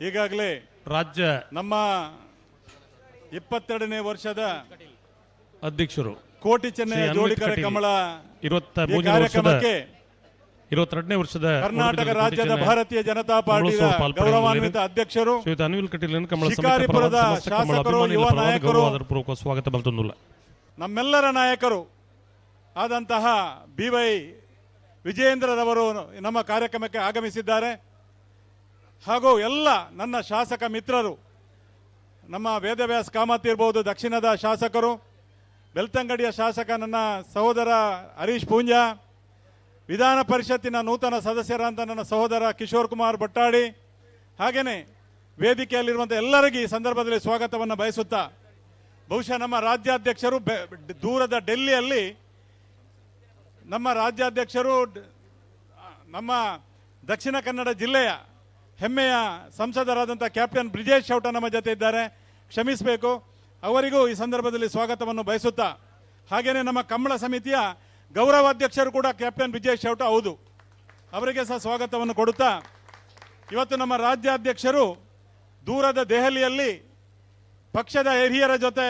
ಈಗಾಗಲೇ ರಾಜ್ಯ ನಮ್ಮ 22ನೇ ವರ್ಷದ ಅಧ್ಯಕ್ಷರು ಕೋಟಿ ಚೆನ್ನಯ್ಯ ಜೋಡಿಕರ ಕಮಲ 23ನೇ 22ನೇ ವರ್ಷದ ಕರ್ನಾಟಕ ರಾಜ್ಯದ ಭಾರತೀಯ ಜನತಾ ಪಾರ್ಟಿಯ ಗೌರವಾನ್ವಿತ ಅಧ್ಯಕ್ಷರು ಶ್ರೀಯುತ ಅನಿಲ್ ಕಟೀಲ್ ಕಮಲ ಶಿಕಾರಿಪುರದ ಶಾಸಕರು ಯುವ ನಾಯಕರು ಸ್ವಾಗತ ಬಲ್ತೊಂದುಲ್ಲ. ನಮ್ಮೆಲ್ಲರ ನಾಯಕರು ಆದಂತಹ ಬಿ ವೈ ವಿಜಯೇಂದ್ರರವರು ನಮ್ಮ ಕಾರ್ಯಕ್ರಮಕ್ಕೆ ಆಗಮಿಸಿದ್ದಾರೆ. ಹಾಗೂ ಎಲ್ಲ ನನ್ನ ಶಾಸಕ ಮಿತ್ರರು, ನಮ್ಮ ವೇದವ್ಯಾಸ್ ಕಾಮತ್ ಇರ್ಬೋದು, ದಕ್ಷಿಣದ ಶಾಸಕರು, ಬೆಳ್ತಂಗಡಿಯ ಶಾಸಕ ನನ್ನ ಸಹೋದರ ಹರೀಶ್ ಪೂಂಜಾ, ವಿಧಾನ ಪರಿಷತ್ತಿನ ನೂತನ ಸದಸ್ಯರಂತ ನನ್ನ ಸಹೋದರ ಕಿಶೋರ್ ಕುಮಾರ್ ಬಟ್ಟಾಡಿ, ಹಾಗೆಯೇ ವೇದಿಕೆಯಲ್ಲಿರುವಂಥ ಎಲ್ಲರಿಗೂ ಈ ಸಂದರ್ಭದಲ್ಲಿ ಸ್ವಾಗತವನ್ನು ಬಯಸುತ್ತಾ, ಬಹುಶಃ ನಮ್ಮ ರಾಜ್ಯಾಧ್ಯಕ್ಷರು ದೂರದ ಡೆಲ್ಲಿಯಲ್ಲಿ ನಮ್ಮ ರಾಜ್ಯಾಧ್ಯಕ್ಷರು ನಮ್ಮ ದಕ್ಷಿಣ ಕನ್ನಡ ಜಿಲ್ಲೆಯ ಹೆಮ್ಮೆಯ ಸಂಸದರಾದಂಥ ಕ್ಯಾಪ್ಟನ್ ಬ್ರಿಜೇಶ್ ಚೌಟ ನಮ್ಮ ಜೊತೆ ಇದ್ದಾರೆ, ಕ್ಷಮಿಸಬೇಕು, ಅವರಿಗೂ ಈ ಸಂದರ್ಭದಲ್ಲಿ ಸ್ವಾಗತವನ್ನು ಬಯಸುತ್ತಾ, ಹಾಗೆಯೇ ನಮ್ಮ ಕಂಬಳ ಸಮಿತಿಯ ಗೌರವಾಧ್ಯಕ್ಷರು ಕೂಡ ಕ್ಯಾಪ್ಟನ್ ಬ್ರಿಜೇಶ್ ಚೌಟ ಹೌದು, ಅವರಿಗೆ ಸಹ ಸ್ವಾಗತವನ್ನು ಕೊಡುತ್ತಾ, ಇವತ್ತು ನಮ್ಮ ರಾಜ್ಯಾಧ್ಯಕ್ಷರು ದೂರದ ದೆಹಲಿಯಲ್ಲಿ ಪಕ್ಷದ ಹಿರಿಯರ ಜೊತೆ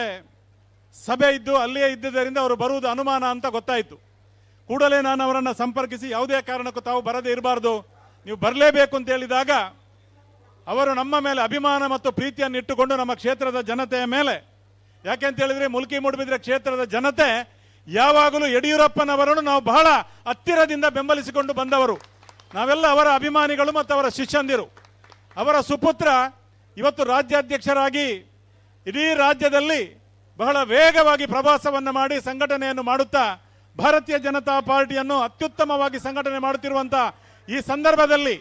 ಸಭೆ ಇದ್ದು ಅಲ್ಲಿಯೇ ಇದ್ದುದರಿಂದ ಅವರು ಬರುವುದು ಅನುಮಾನ ಅಂತ ಗೊತ್ತಾಯಿತು. ಕೂಡಲೇ ನಾನು ಅವರನ್ನು ಸಂಪರ್ಕಿಸಿ ಯಾವುದೇ ಕಾರಣಕ್ಕೂ ತಾವು ಬರದೇ ಇರಬಾರ್ದು, ನೀವು ಬರಲೇಬೇಕು ಅಂತ ಹೇಳಿದಾಗ ಅವರು ನಮ್ಮ ಮೇಲೆ ಅಭಿಮಾನ ಮತ್ತು ಪ್ರೀತಿಯನ್ನು ಇಟ್ಟುಕೊಂಡು ನಮ್ಮ ಕ್ಷೇತ್ರದ ಜನತೆಯ ಮೇಲೆ, ಯಾಕೆ ಅಂತ ಹೇಳಿದ್ರೆ ಮುಲ್ಕಿ ಮೂಡುಬಿದ್ರೆ ಕ್ಷೇತ್ರದ ಜನತೆ ಯಾವಾಗಲೂ ಯಡಿಯೂರಪ್ಪನವರನ್ನು ನಾವು ಬಹಳ ಹತ್ತಿರದಿಂದ ಬೆಂಬಲಿಸಿಕೊಂಡು ಬಂದವರು, ನಾವೆಲ್ಲ ಅವರ ಅಭಿಮಾನಿಗಳು ಮತ್ತು ಅವರ ಶಿಷ್ಯಂದಿರು. ಅವರ ಸುಪುತ್ರ ಇವತ್ತು ರಾಜ್ಯಾಧ್ಯಕ್ಷರಾಗಿ ಇಡೀ ರಾಜ್ಯದಲ್ಲಿ ಬಹಳ ವೇಗವಾಗಿ ಪ್ರವಾಸವನ್ನು ಮಾಡಿ ಸಂಘಟನೆಯನ್ನು ಮಾಡುತ್ತಾ ಭಾರತೀಯ ಜನತಾ ಪಾರ್ಟಿಯನ್ನು ಅತ್ಯುತ್ತಮವಾಗಿ ಸಂಘಟನೆ ಮಾಡುತ್ತಿರುವಂತ ಈ ಸಂದರ್ಭದಲ್ಲಿ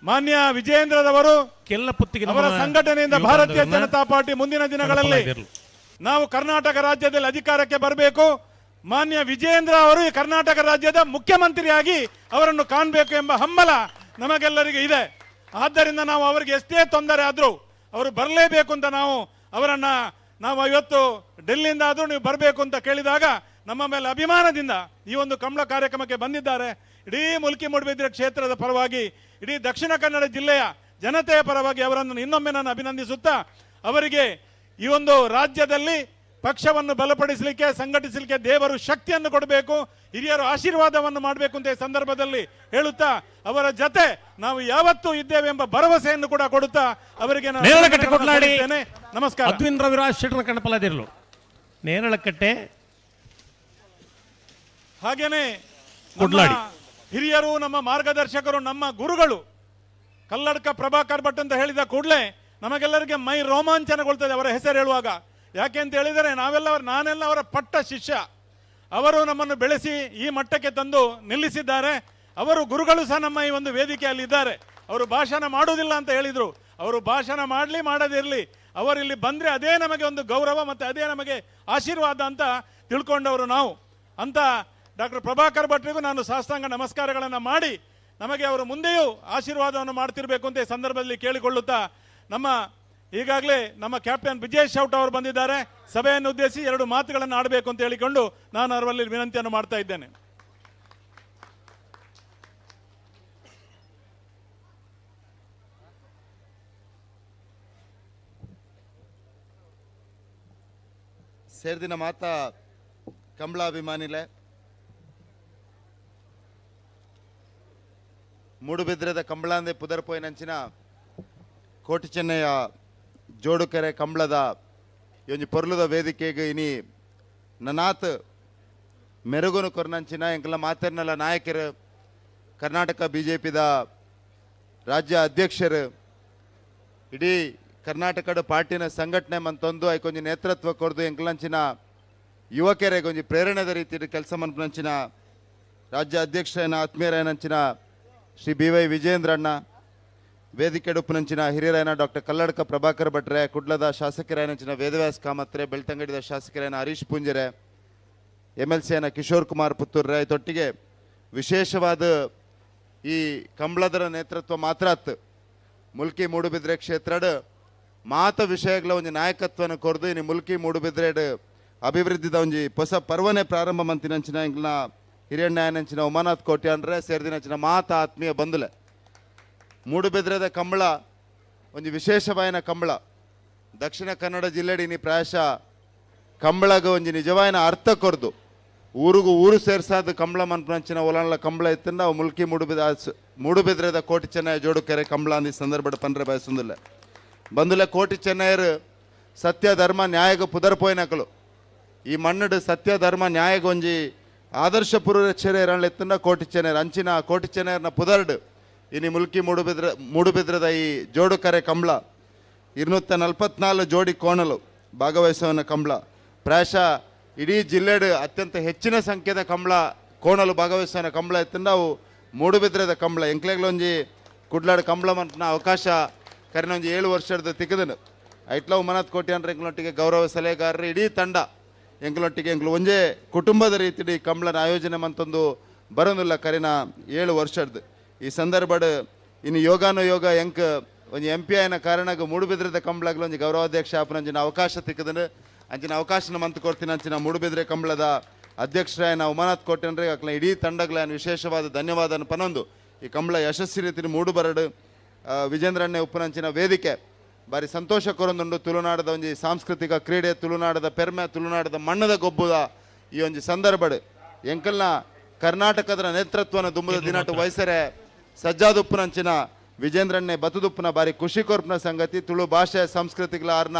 ಮಾನ್ಯ ವಿಜಯೇಂದ್ರರವರು ಅವರ ಸಂಘಟನೆಯಿಂದ ಭಾರತೀಯ ಜನತಾ ಪಾರ್ಟಿ ಮುಂದಿನ ದಿನಗಳಲ್ಲಿ ನಾವು ಕರ್ನಾಟಕ ರಾಜ್ಯದಲ್ಲಿ ಅಧಿಕಾರಕ್ಕೆ ಬರಬೇಕು, ಮಾನ್ಯ ವಿಜಯೇಂದ್ರ ಅವರು ಈ ಕರ್ನಾಟಕ ರಾಜ್ಯದ ಮುಖ್ಯಮಂತ್ರಿಯಾಗಿ ಅವರನ್ನು ಕಾಣಬೇಕು ಎಂಬ ಹಂಬಲ ನಮಗೆಲ್ಲರಿಗೂ ಇದೆ. ಆದ್ದರಿಂದ ನಾವು ಅವರಿಗೆ ಎಷ್ಟೇ ತೊಂದರೆ ಆದರೂ ಅವರು ಬರಲೇಬೇಕು ಅಂತ ನಾವು ಅವರನ್ನು ನಾವು ಇವತ್ತು ಡೆಲ್ಲಿಯಿಂದ ಆದರೂ ನೀವು ಬರಬೇಕು ಅಂತ ಕೇಳಿದಾಗ ನಮ್ಮ ಮೇಲೆ ಅಭಿಮಾನದಿಂದ ಈ ಒಂದು ಕಂಬಳ ಕಾರ್ಯಕ್ರಮಕ್ಕೆ ಬಂದಿದ್ದಾರೆ. ಇಡೀ ಮುಲ್ಕಿ ಮೂಡುಬಿದಿರೆ ಕ್ಷೇತ್ರದ ಪರವಾಗಿ, ಇಡೀ ದಕ್ಷಿಣ ಕನ್ನಡ ಜಿಲ್ಲೆಯ ಜನತೆಯ ಪರವಾಗಿ ಅವರನ್ನು ಇನ್ನೊಮ್ಮೆ ನಾನು ಅಭಿನಂದಿಸುತ್ತಾ, ಅವರಿಗೆ ಈ ಒಂದು ರಾಜ್ಯದಲ್ಲಿ ಪಕ್ಷವನ್ನು ಬಲಪಡಿಸಲಿಕ್ಕೆ, ಸಂಘಟಿಸಲಿಕ್ಕೆ ದೇವರು ಶಕ್ತಿಯನ್ನು ಕೊಡಬೇಕು, ಹಿರಿಯರು ಆಶೀರ್ವಾದವನ್ನು ಮಾಡಬೇಕು ಅಂತ ಈ ಸಂದರ್ಭದಲ್ಲಿ ಹೇಳುತ್ತಾ, ಅವರ ಜೊತೆ ನಾವು ಯಾವತ್ತೂ ಇದ್ದೇವೆ ಎಂಬ ಭರವಸೆಯನ್ನು ಕೂಡ ಕೊಡುತ್ತಾ ಅವರಿಗೆ ನಮಸ್ಕಾರ. ಅದ್ವಿನ್ ರವಿರಾಜ್ ಶೆಟ್ಟರ್ ಕಣಪಲದಿರಲು ನೇರಳಕಟ್ಟೆ. ಹಾಗೇನೆ ಹಿರಿಯರು, ನಮ್ಮ ಮಾರ್ಗದರ್ಶಕರು, ನಮ್ಮ ಗುರುಗಳು ಕಲ್ಲಡ್ಕ ಪ್ರಭಾಕರ್ ಭಟ್ ಅಂತ ಹೇಳಿದ ಕೂಡಲೇ ನಮಗೆಲ್ಲರಿಗೆ ಮೈ ರೋಮಾಂಚನಗೊಳ್ತದೆ ಅವರ ಹೆಸರು ಹೇಳುವಾಗ. ಯಾಕೆ ಅಂತ ಹೇಳಿದರೆ ನಾವೆಲ್ಲ ನಾನೆಲ್ಲ ಅವರ ಪಟ್ಟ ಶಿಷ್ಯ. ಅವರು ನಮ್ಮನ್ನು ಬೆಳೆಸಿ ಈ ಮಟ್ಟಕ್ಕೆ ತಂದು ನಿಲ್ಲಿಸಿದ್ದಾರೆ. ಅವರು ಗುರುಗಳು ಸಹ ನಮ್ಮ ಈ ಒಂದು ವೇದಿಕೆಯಲ್ಲಿ ಇದ್ದಾರೆ. ಅವರು ಭಾಷಣ ಮಾಡುವುದಿಲ್ಲ ಅಂತ ಹೇಳಿದರು. ಅವರು ಭಾಷಣ ಮಾಡಲಿ ಮಾಡದಿರಲಿ, ಅವರು ಇಲ್ಲಿ ಬಂದರೆ ಅದೇ ನಮಗೆ ಒಂದು ಗೌರವ ಮತ್ತು ಅದೇ ನಮಗೆ ಆಶೀರ್ವಾದ ಅಂತ ತಿಳ್ಕೊಂಡವರು ನಾವು ಅಂತ ಡಾಕ್ಟರ್ ಪ್ರಭಾಕರ್ ಭಟ್ರಿಗೂ ನಾನು ಸಾಷ್ಟಾಂಗ ನಮಸ್ಕಾರಗಳನ್ನು ಮಾಡಿ ನಮಗೆ ಅವರು ಮುಂದೆಯೂ ಆಶೀರ್ವಾದವನ್ನು ಮಾಡ್ತಿರಬೇಕು ಅಂತ ಈ ಸಂದರ್ಭದಲ್ಲಿ ಕೇಳಿಕೊಳ್ಳುತ್ತಾ, ನಮ್ಮ ಈಗಾಗಲೇ ನಮ್ಮ ಕ್ಯಾಪ್ಟನ್ ವಿಜಯ್ ಶೌಟ್ ಅವರು ಬಂದಿದ್ದಾರೆ. ಸಭೆಯನ್ನು ಉದ್ದೇಶಿಸಿ ಎರಡು ಮಾತುಗಳನ್ನು ಆಡಬೇಕು ಅಂತ ಹೇಳಿಕೊಂಡು ನಾನು ಅವರಲ್ಲಿ ವಿನಂತಿಯನ್ನು ಮಾಡ್ತಾ ಇದ್ದೇನೆ. ಸೇರ್ದಿನ ಮಾತಾ ಕಂಬಳಾಭಿಮಾನಿಲೆ, ಮೂಡುಬಿದ್ರೆದ ಕಂಬಳಾಂದೆ ಪುದರ್ಪೋಯಿನಂಚಿನ ಕೋಟಿ ಚೆನ್ನಯ್ಯ ಜೋಡುಕೆರೆ ಕಂಬಳದ ಒಂಜಿ ಪೊರ್ಲುದ ವೇದಿಕೆಗೆ ಇನಿ ನನಾತ್ ಮೆರುಗುನು ಕೊರ್ನಂಚಿನ ಎಂಕಲ ಮಾತೆರ್ನಲ ನಾಯಕರು, ಕರ್ನಾಟಕ ಬಿ ಜೆ ಪಿದ ರಾಜ್ಯ ಅಧ್ಯಕ್ಷರು, ಇಡೀ ಕರ್ನಾಟಕದ ಪಾರ್ಟಿನ ಸಂಘಟನೆ ಮಂತೊಂದು ಐಕೊಂಜಿ ನೇತೃತ್ವ ಕೊರ್ದು ಎಂಕಲಂಚಿನ ಯುವಕರಿಗೆ ಒಂಜಿ ಪ್ರೇರಣೆದ ರೀತಿ ಕೆಲಸ ಮನ್ಪನಂಚಿನ ರಾಜ್ಯ ಅಧ್ಯಕ್ಷರೈನ ಆತ್ಮೀಯರೈನಂಚಿನ ಶ್ರೀ ಬಿ ವೈ ವಿಜಯೇಂದ್ರಣ್ಣ, ವೇದಿಕೆ ಉಪ್ಪನಂಚಿನ ಹಿರಿಯರಾಯನ ಡಾಕ್ಟರ್ ಕಲ್ಲಡ್ಕ ಪ್ರಭಾಕರ್ ಭಟ್ರೆ, ಕುಡ್ಲದ ಶಾಸಕರಾಯನಂಚಿನ Vedavyas ಕಾಮತ್ರೆ, ಬೆಳ್ತಂಗಡಿದ ಶಾಸಕರಾಯನ Harish ಪೂಂಜರೆ, M L C ಅನ್ನ ಕಿಶೋರ್ ಕುಮಾರ್ ಪುತ್ತೂರ್ರೆ, ತೊಟ್ಟಿಗೆ ವಿಶೇಷವಾದ ಈ ಕಂಬಳದರ ನೇತೃತ್ವ ಮಾತ್ರ ಅತ್ತು ಮುಲ್ಕಿ ಮೂಡುಬಿದ್ರೆ ಕ್ಷೇತ್ರದ ಮಾತ ವಿಷಯಗಳ ಒಂಜಿ ನಾಯಕತ್ವನ ಕೊರ್ದು ಇನಿ ಮುಲ್ಕಿ ಮೂಡುಬಿದ್ರೆಡ್ ಅಭಿವೃದ್ಧಿದ ಒಂಜಿ ಹೊಸ ಪರ್ವನೆ ಪ್ರಾರಂಭ ಮಂತಿನಂಚಿನ ಎಂಗ್ಲ ಹಿರಿಯಣ್ಣನಂಚಿನ ಉಮಾನಾಥ್ ಕೋಟ್ಯಾನ್ರೆ ಸೇರ್ದಿನಂಚಿನ ಮಾತ ಆತ್ಮೀಯ ಬಂಧುಲೆ. ಮೂಡುಬಿದ್ರೆದ ಕಂಬಳ ಒಂಜಿ ವಿಶೇಷವಾಯಿನ ಕಂಬಳ. ದಕ್ಷಿಣ ಕನ್ನಡ ಜಿಲ್ಲೆಡಿ ಪ್ರಾಯಶಃ ಕಂಬಳಗ ಒಂಜಿ ನಿಜವಾಯಿನ ಅರ್ಥ ಕೊರ್ದು ಊರಿಗೂ ಊರು ಸೇರ್ಸಾದ ಕಂಬಳ ಮನ್ಪನಂಚಿನ ಒಲನ್ಲ ಕಂಬಳ ಇತ್ತಂದ ಅವು ಮುಲ್ಕಿ ಮೂಡುಬಿದ್ರೆದ ಕೋಟಿ ಚೆನ್ನಯ್ಯ ಜೋಡುಕೆರೆ ಕಂಬಳ ಅಂದ ಈ ಸಂದರ್ಭದ ಪನ್ರೆ ಬಯಸುಂದಿಲ್ಲ. ಬಂದುಲೆ ಕೋಟಿ ಚೆನ್ನಯ್ಯರು ಸತ್ಯ ಧರ್ಮ ನ್ಯಾಯಗ ಪುದರ್ಪೋಯಿನಕಲು. ಈ ಮಣ್ಣಡು ಸತ್ಯ ಧರ್ಮ ನ್ಯಾಯಗ ಒಂಜಿ ಆದರ್ಶ ಪುರುಷರೇ ಇರಣ್ಲೆತ್ತಂದ ಕೋಟಿ ಚೆನ್ನಯ್ಯರು ಅಂಚಿನ ಕೋಟಿ ಚೆನ್ನಯ್ಯರ್ನ ಪುದರ್ಡು ಇನಿ ಮುಲ್ಕಿ ಮೂಡುಬಿದ್ರದ ಈ ಜೋಡುಕರೆ ಕಂಬಳ 244 ಜೋಡಿ ಕೋಣಲು ಭಾಗವಹಿಸುವನ ಕಂಬಳ ಪ್ರಾಯಶಃ ಇಡೀ ಜಿಲ್ಲೆಡು ಅತ್ಯಂತ ಹೆಚ್ಚಿನ ಸಂಖ್ಯೆದ ಕಂಬಳ ಕೋಣಲು ಭಾಗವಹಿಸುವನ ಕಂಬಳ ಇತ್ತು ನಾವು ಮೂಡುಬಿದ್ರದ ಕಂಬಳ ಎಂಕ್ಲೆಗ್ಲೊಂಜಿ ಕುಡ್ಲಾಡು ಕಂಬಳ ಮಂತ್ನ ಅವಕಾಶ ಕರಿನೊಂಜಿ 7 ವರ್ಷದ ತಿಕ್ಕದನು ಐಟ್ಲ ಉಮನಾಥ್ ಕೋಟ್ಯಾನ್ ಎಂಕ್ಲೊಟ್ಟಿಗೆ ಗೌರವ ಸಲಹೆಗಾರರು ಇಡೀ ತಂಡ ಎಂಕ್ಲೊಟ್ಟಿಗೆ ಎಂಕ್ಲು ಒಂಜೇ ಕುಟುಂಬದ ರೀತಿಡಿ ಕಂಬಳನ ಆಯೋಜನೆ ಮಂತೊಂದು ಬರೋದಿಲ್ಲ ಕರಿನ 7 ವರ್ಷದ ಈ ಸಂದರ್ಭಡ್ ಇನ್ನು ಯೋಗಾನುಯೋಗ ಎಂಕ್ ಒಂಜಿ ಎಂ ಪಿ ಆಯ್ನ ಕಾರಣಗ್ ಮೂಡುಬಿದ್ರದ ಕಂಬಳಗ್ಲ ಒಂಜಿ ಗೌರವಾಧ್ಯಕ್ಷ ಆಪುನಂಚಿನ ಅವಕಾಶ ತಿಕ್ಕದನು ಅಂಚಿನ ಅವಕಾಶನ ಮಂತ್ ಕೊರ್ತಿನ ಅಂಚಿನ ಮೂಡುಬಿದ್ರೆ ಕಂಬಳದ ಅಧ್ಯಕ್ಷರಾಯನ ಉಮಾನಾಥ್ ಕೋಟ್ಯನ್ರಿ ಅಕ್ಲ ಇಡೀ ತಂಡಗ್ಲ ವಿಶೇಷವಾದ ಧನ್ಯವಾದ ಪನೊಂದು ಈ ಕಂಬಳ ಯಶಸ್ವಿ ರೀತಿಯ ಮೂಡುಬರಡು ವಿಜೇಂದ್ರಣ್ಣೆ ಉಪ್ಪುನಂಚಿನ ವೇದಿಕೆ ಬಾರಿ ಸಂತೋಷ ಕೊರೊಂದುಂಡು. ತುಳುನಾಡದ ಒಂಜಿ ಸಾಂಸ್ಕೃತಿಕ ಕ್ರೀಡೆ, ತುಳುನಾಡದ ಪೆರ್ಮೆ, ತುಳುನಾಡದ ಮಣ್ಣದ ಗೊಬ್ಬುದ ಈ ಒಂಜಿ ಸಂದರ್ಭಡ್ ಎಂಕಲ್ನ ಕರ್ನಾಟಕದ ನೇತೃತ್ವನ ದುಂಬುದ ದಿನಟು ವಯಸ್ಸರೆ ಸಜ್ಜಾದುಪ್ಪುನಂಚಿನ ವಿಜೇಂದ್ರಣ್ಣೆ ಬತುದುಪ್ಪುನ ಬಾರಿ ಖುಷಿ ಕೊರ್ಪುನ ಸಂಗತಿ. ತುಳು ಭಾಷೆ ಸಂಸ್ಕೃತಿಗಳ ಆರ್ನ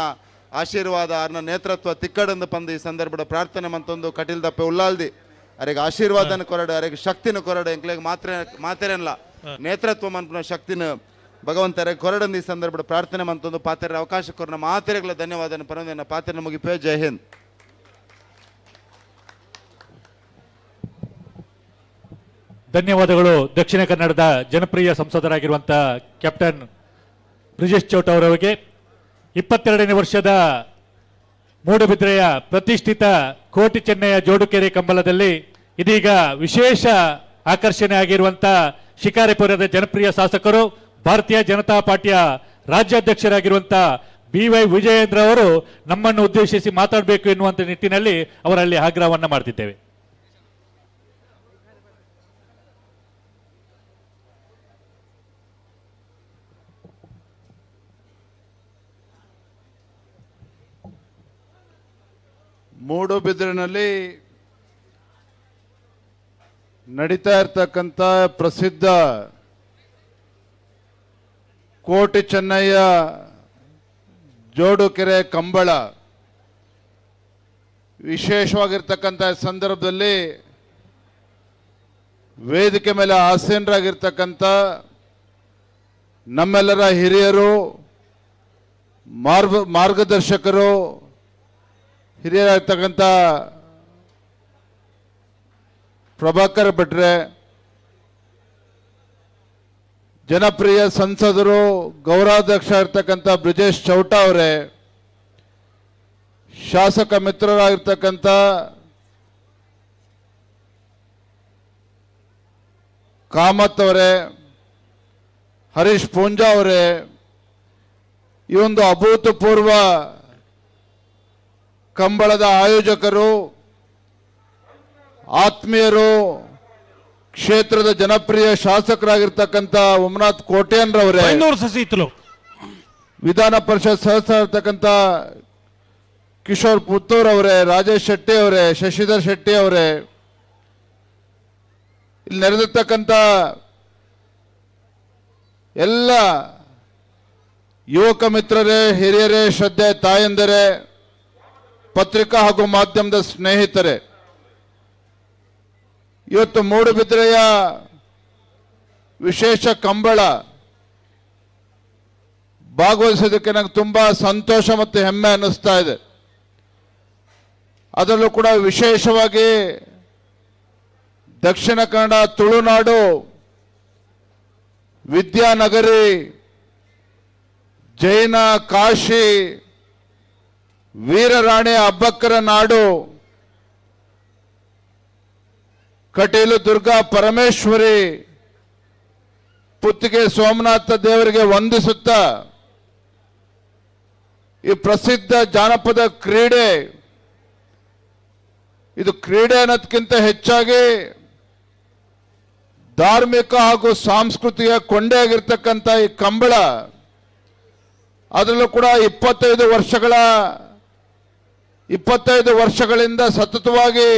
ಆಶೀರ್ವಾದ ಆರ್ನ ನೇತೃತ್ವ ತಿಕ್ಕಡಂದು ಪಂದು ಈ ಸಂದರ್ಭದ ಪ್ರಾರ್ಥನೆ ಮಂತೊಂದು ಕಟೀಲ್ ದಪ್ಪೆ ಉಲ್ಲಾಲ್ದಿ ಅರೆಗೆ ಆಶೀರ್ವಾದನ ಕೊರಡು, ಅರೆಗೆ ಶಕ್ತಿನ ಕೊರಡು, ಎಂಕ್ಲೆಗ್ ಮಾತ್ರೆನ್ಲ ನೇತೃತ್ವ ಮನ್ಪುನ ಶಕ್ತಿನ ಭಗವಂತರೆ ಕೊರಡಂದು ಈ ಸಂದರ್ಭದ ಪ್ರಾರ್ಥನೆ ಮಂತೊಂದು ಪಾತ್ರೆ ಅವಕಾಶ ಕೊರನ ಮಾತೆರೆಗಳ ಧನ್ಯವಾದನ ಪರಂದು ಪಾತ್ರೆ ಮುಗಿಪೇ. ಜೈ ಹಿಂದ್. ಧನ್ಯವಾದಗಳು ದಕ್ಷಿಣ ಕನ್ನಡದ ಜನಪ್ರಿಯ ಸಂಸದರಾಗಿರುವಂತಹ ಕ್ಯಾಪ್ಟನ್ ಬ್ರಿಜೇಶ್ ಚೌಟ ಅವರವರಿಗೆ. 22ನೇ ವರ್ಷದ ಮೂಡುಬಿದ್ರೆಯ ಪ್ರತಿಷ್ಠಿತ ಕೋಟಿ ಚೆನ್ನಯ್ಯ ಜೋಡುಕೆರೆ ಕಂಬಳದಲ್ಲಿ ಇದೀಗ ವಿಶೇಷ ಆಕರ್ಷಣೆ ಆಗಿರುವಂತಹ ಶಿಕಾರಿಪುರದ ಜನಪ್ರಿಯ ಶಾಸಕರು, ಭಾರತೀಯ ಜನತಾ ಪಾರ್ಟಿಯ ರಾಜ್ಯಾಧ್ಯಕ್ಷರಾಗಿರುವಂತಹ ಬಿ ವೈ ವಿಜಯೇಂದ್ರ ಅವರು ನಮ್ಮನ್ನು ಉದ್ದೇಶಿಸಿ ಮಾತಾಡಬೇಕು ಎನ್ನುವಂತ ನಿಟ್ಟಿನಲ್ಲಿ ಅವರಲ್ಲಿ ಆಗ್ರಹವನ್ನು ಮಾಡ್ತಿದ್ದೇವೆ. ಮೂಡುಬಿದಿರಿನಲ್ಲಿ ನಡೀತಾ ಇರ್ತಕ್ಕಂಥ ಪ್ರಸಿದ್ಧ ಕೋಟಿ ಚೆನ್ನಯ್ಯ ಜೋಡುಕೆರೆ ಕಂಬಳ ವಿಶೇಷವಾಗಿರ್ತಕ್ಕಂಥ ಸಂದರ್ಭದಲ್ಲಿ ವೇದಿಕೆ ಮೇಲೆ ಆಸೀನರಾಗಿರ್ತಕ್ಕಂಥ ನಮ್ಮೆಲ್ಲರ ಹಿರಿಯರು, ಮಾರ್ಗದರ್ಶಕರು, ಹಿರಿಯರಾಗಿರ್ತಕ್ಕಂಥ ಪ್ರಭಾಕರ್ ಭಟ್ರೆ, ಜನಪ್ರಿಯ ಸಂಸದರು, ಗೌರವಾಧ್ಯಕ್ಷ ಇರ್ತಕ್ಕಂಥ ಬ್ರಿಜೇಶ್ ಚೌಟ ಅವರೇ, ಶಾಸಕ ಮಿತ್ರರಾಗಿರ್ತಕ್ಕಂಥ ಕಾಮತ್ ಅವರೇ, ಹರೀಶ್ ಪೂಂಜಾ ಅವರೇ, ಈ ಒಂದು ಅಭೂತಪೂರ್ವ ಕಂಬಳದ ಆಯೋಜಕರು, ಆತ್ಮೀಯರು, ಕ್ಷೇತ್ರದ ಜನಪ್ರಿಯ ಶಾಸಕರಾಗಿರ್ತಕ್ಕಂಥ ಉಮನಾಥ್ ಕೋಟ್ಯಾನ್ರವರೇ, ವಿಧಾನ ಪರಿಷತ್ ಸದಸ್ಯರಾಗಿರ್ತಕ್ಕಂಥ ಕಿಶೋರ್ ಪುತ್ತೂರ್ ಅವರೇ, ರಾಜೇಶ್ ಶೆಟ್ಟಿ ಅವರೇ, ಶಶಿಧರ್ ಶೆಟ್ಟಿ ಅವರೇ, ಇಲ್ಲಿ ನೆರೆದಿರ್ತಕ್ಕಂಥ ಎಲ್ಲ ಯುವಕ ಮಿತ್ರರೇ, ಹಿರಿಯರೇ, ಶ್ರದ್ಧೆ ತಾಯಂದಿರೇ, ಪತ್ರಿಕಾ ಹಾಗೂ ಮಾಧ್ಯಮದ ಸ್ನೇಹಿತರೆ, ಇವತ್ತು ಮೂಡುಬಿದಿರೆಯ ವಿಶೇಷ ಕಂಬಳ ಭಾಗವಹಿಸೋದಕ್ಕೆ ನನಗೆ ತುಂಬ ಸಂತೋಷ ಮತ್ತು ಹೆಮ್ಮೆ ಅನ್ನಿಸ್ತಾ ಇದೆ. ಅದರಲ್ಲೂ ಕೂಡ ವಿಶೇಷವಾಗಿ ದಕ್ಷಿಣ ಕನ್ನಡ ತುಳುನಾಡು ವಿದ್ಯಾನಗರಿ, ಜೈನ ಕಾಶಿ, ವೀರರಾಣಿ ಅಬ್ಬಕ್ಕರ ನಾಡು, ಕಟೀಲು ದುರ್ಗಾ ಪರಮೇಶ್ವರಿ, ಪುತ್ತಿಗೆ ಸೋಮನಾಥ ದೇವರಿಗೆ ವಂದಿಸುತ್ತಾ ಈ ಪ್ರಸಿದ್ಧ ಜಾನಪದ ಕ್ರೀಡೆ, ಇದು ಕ್ರೀಡೆ ಅನ್ನೋದಕ್ಕಿಂತ ಹೆಚ್ಚಾಗಿ ಧಾರ್ಮಿಕ ಹಾಗೂ ಸಾಂಸ್ಕೃತಿಕ ಕೊಂಡೆಯಾಗಿರ್ತಕ್ಕಂಥ ಈ ಕಂಬಳ, ಅದರಲ್ಲೂ ಕೂಡ 25 ವರ್ಷಗಳಿಂದ ಸತತವಾಗಿ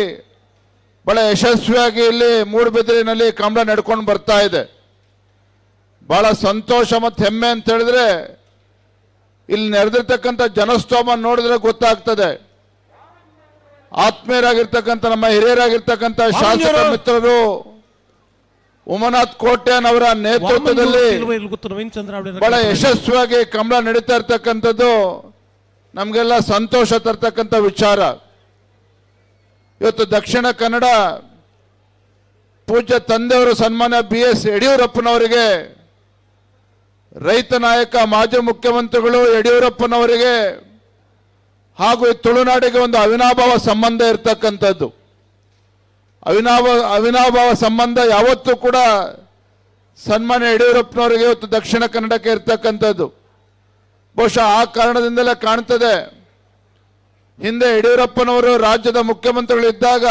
ಬಹಳ ಯಶಸ್ವಿಯಾಗಿ ಇಲ್ಲಿ ಮೂಡುಬಿದಿರೆಯಲ್ಲಿ ಕಂಬಳ ನಡ್ಕೊಂಡು ಬರ್ತಾ ಇದೆ. ಬಹಳ ಸಂತೋಷ ಮತ್ತು ಹೆಮ್ಮೆ ಅಂತ ಹೇಳಿದ್ರೆ ಇಲ್ಲಿ ನೆರೆದಿರ್ತಕ್ಕಂಥ ಜನಸ್ತೋಮ ನೋಡಿದ್ರೆ ಗೊತ್ತಾಗ್ತದೆ. ಆತ್ಮೀಯರಾಗಿರ್ತಕ್ಕಂಥ ನಮ್ಮ ಹಿರಿಯರಾಗಿರ್ತಕ್ಕಂಥ ಶಾಸಕ ಮಿತ್ರರು ಉಮನಾಥ್ ಕೋಟ್ಯಾನ್ ಅವರ ನೇತೃತ್ವದಲ್ಲಿ ಬಹಳ ಯಶಸ್ವಿಯಾಗಿ ಕಂಬಳ ನಡೀತಾ ಇರ್ತಕ್ಕಂಥದ್ದು ನಮಗೆಲ್ಲ ಸಂತೋಷ ತರ್ತಕ್ಕಂಥ ವಿಚಾರ. ಇವತ್ತು ದಕ್ಷಿಣ ಕನ್ನಡ ಪೂಜ್ಯ ತಂದೆಯವರು ಸನ್ಮಾನ್ಯ ಬಿ ಎಸ್ ಯಡಿಯೂರಪ್ಪನವರಿಗೆ, ರೈತ ನಾಯಕ ಮಾಜಿ ಮುಖ್ಯಮಂತ್ರಿಗಳು ಯಡಿಯೂರಪ್ಪನವರಿಗೆ ಹಾಗೂ ತುಳುನಾಡಿಗೆ ಒಂದು ಅವಿನಾಭಾವ ಸಂಬಂಧ ಇರತಕ್ಕಂಥದ್ದು. ಅವಿನಾಭಾವ ಸಂಬಂಧ ಯಾವತ್ತೂ ಕೂಡ ಸನ್ಮಾನ್ಯ ಯಡಿಯೂರಪ್ಪನವರಿಗೆ ಇವತ್ತು ದಕ್ಷಿಣ ಕನ್ನಡಕ್ಕೆ ಇರ್ತಕ್ಕಂಥದ್ದು. ಬಹುಶಃ ಆ ಕಾರಣದಿಂದಲೇ ಕಾಣ್ತದೆ, ಹಿಂದೆ ಯಡಿಯೂರಪ್ಪನವರು ರಾಜ್ಯದ ಮುಖ್ಯಮಂತ್ರಿಗಳಿದ್ದಾಗ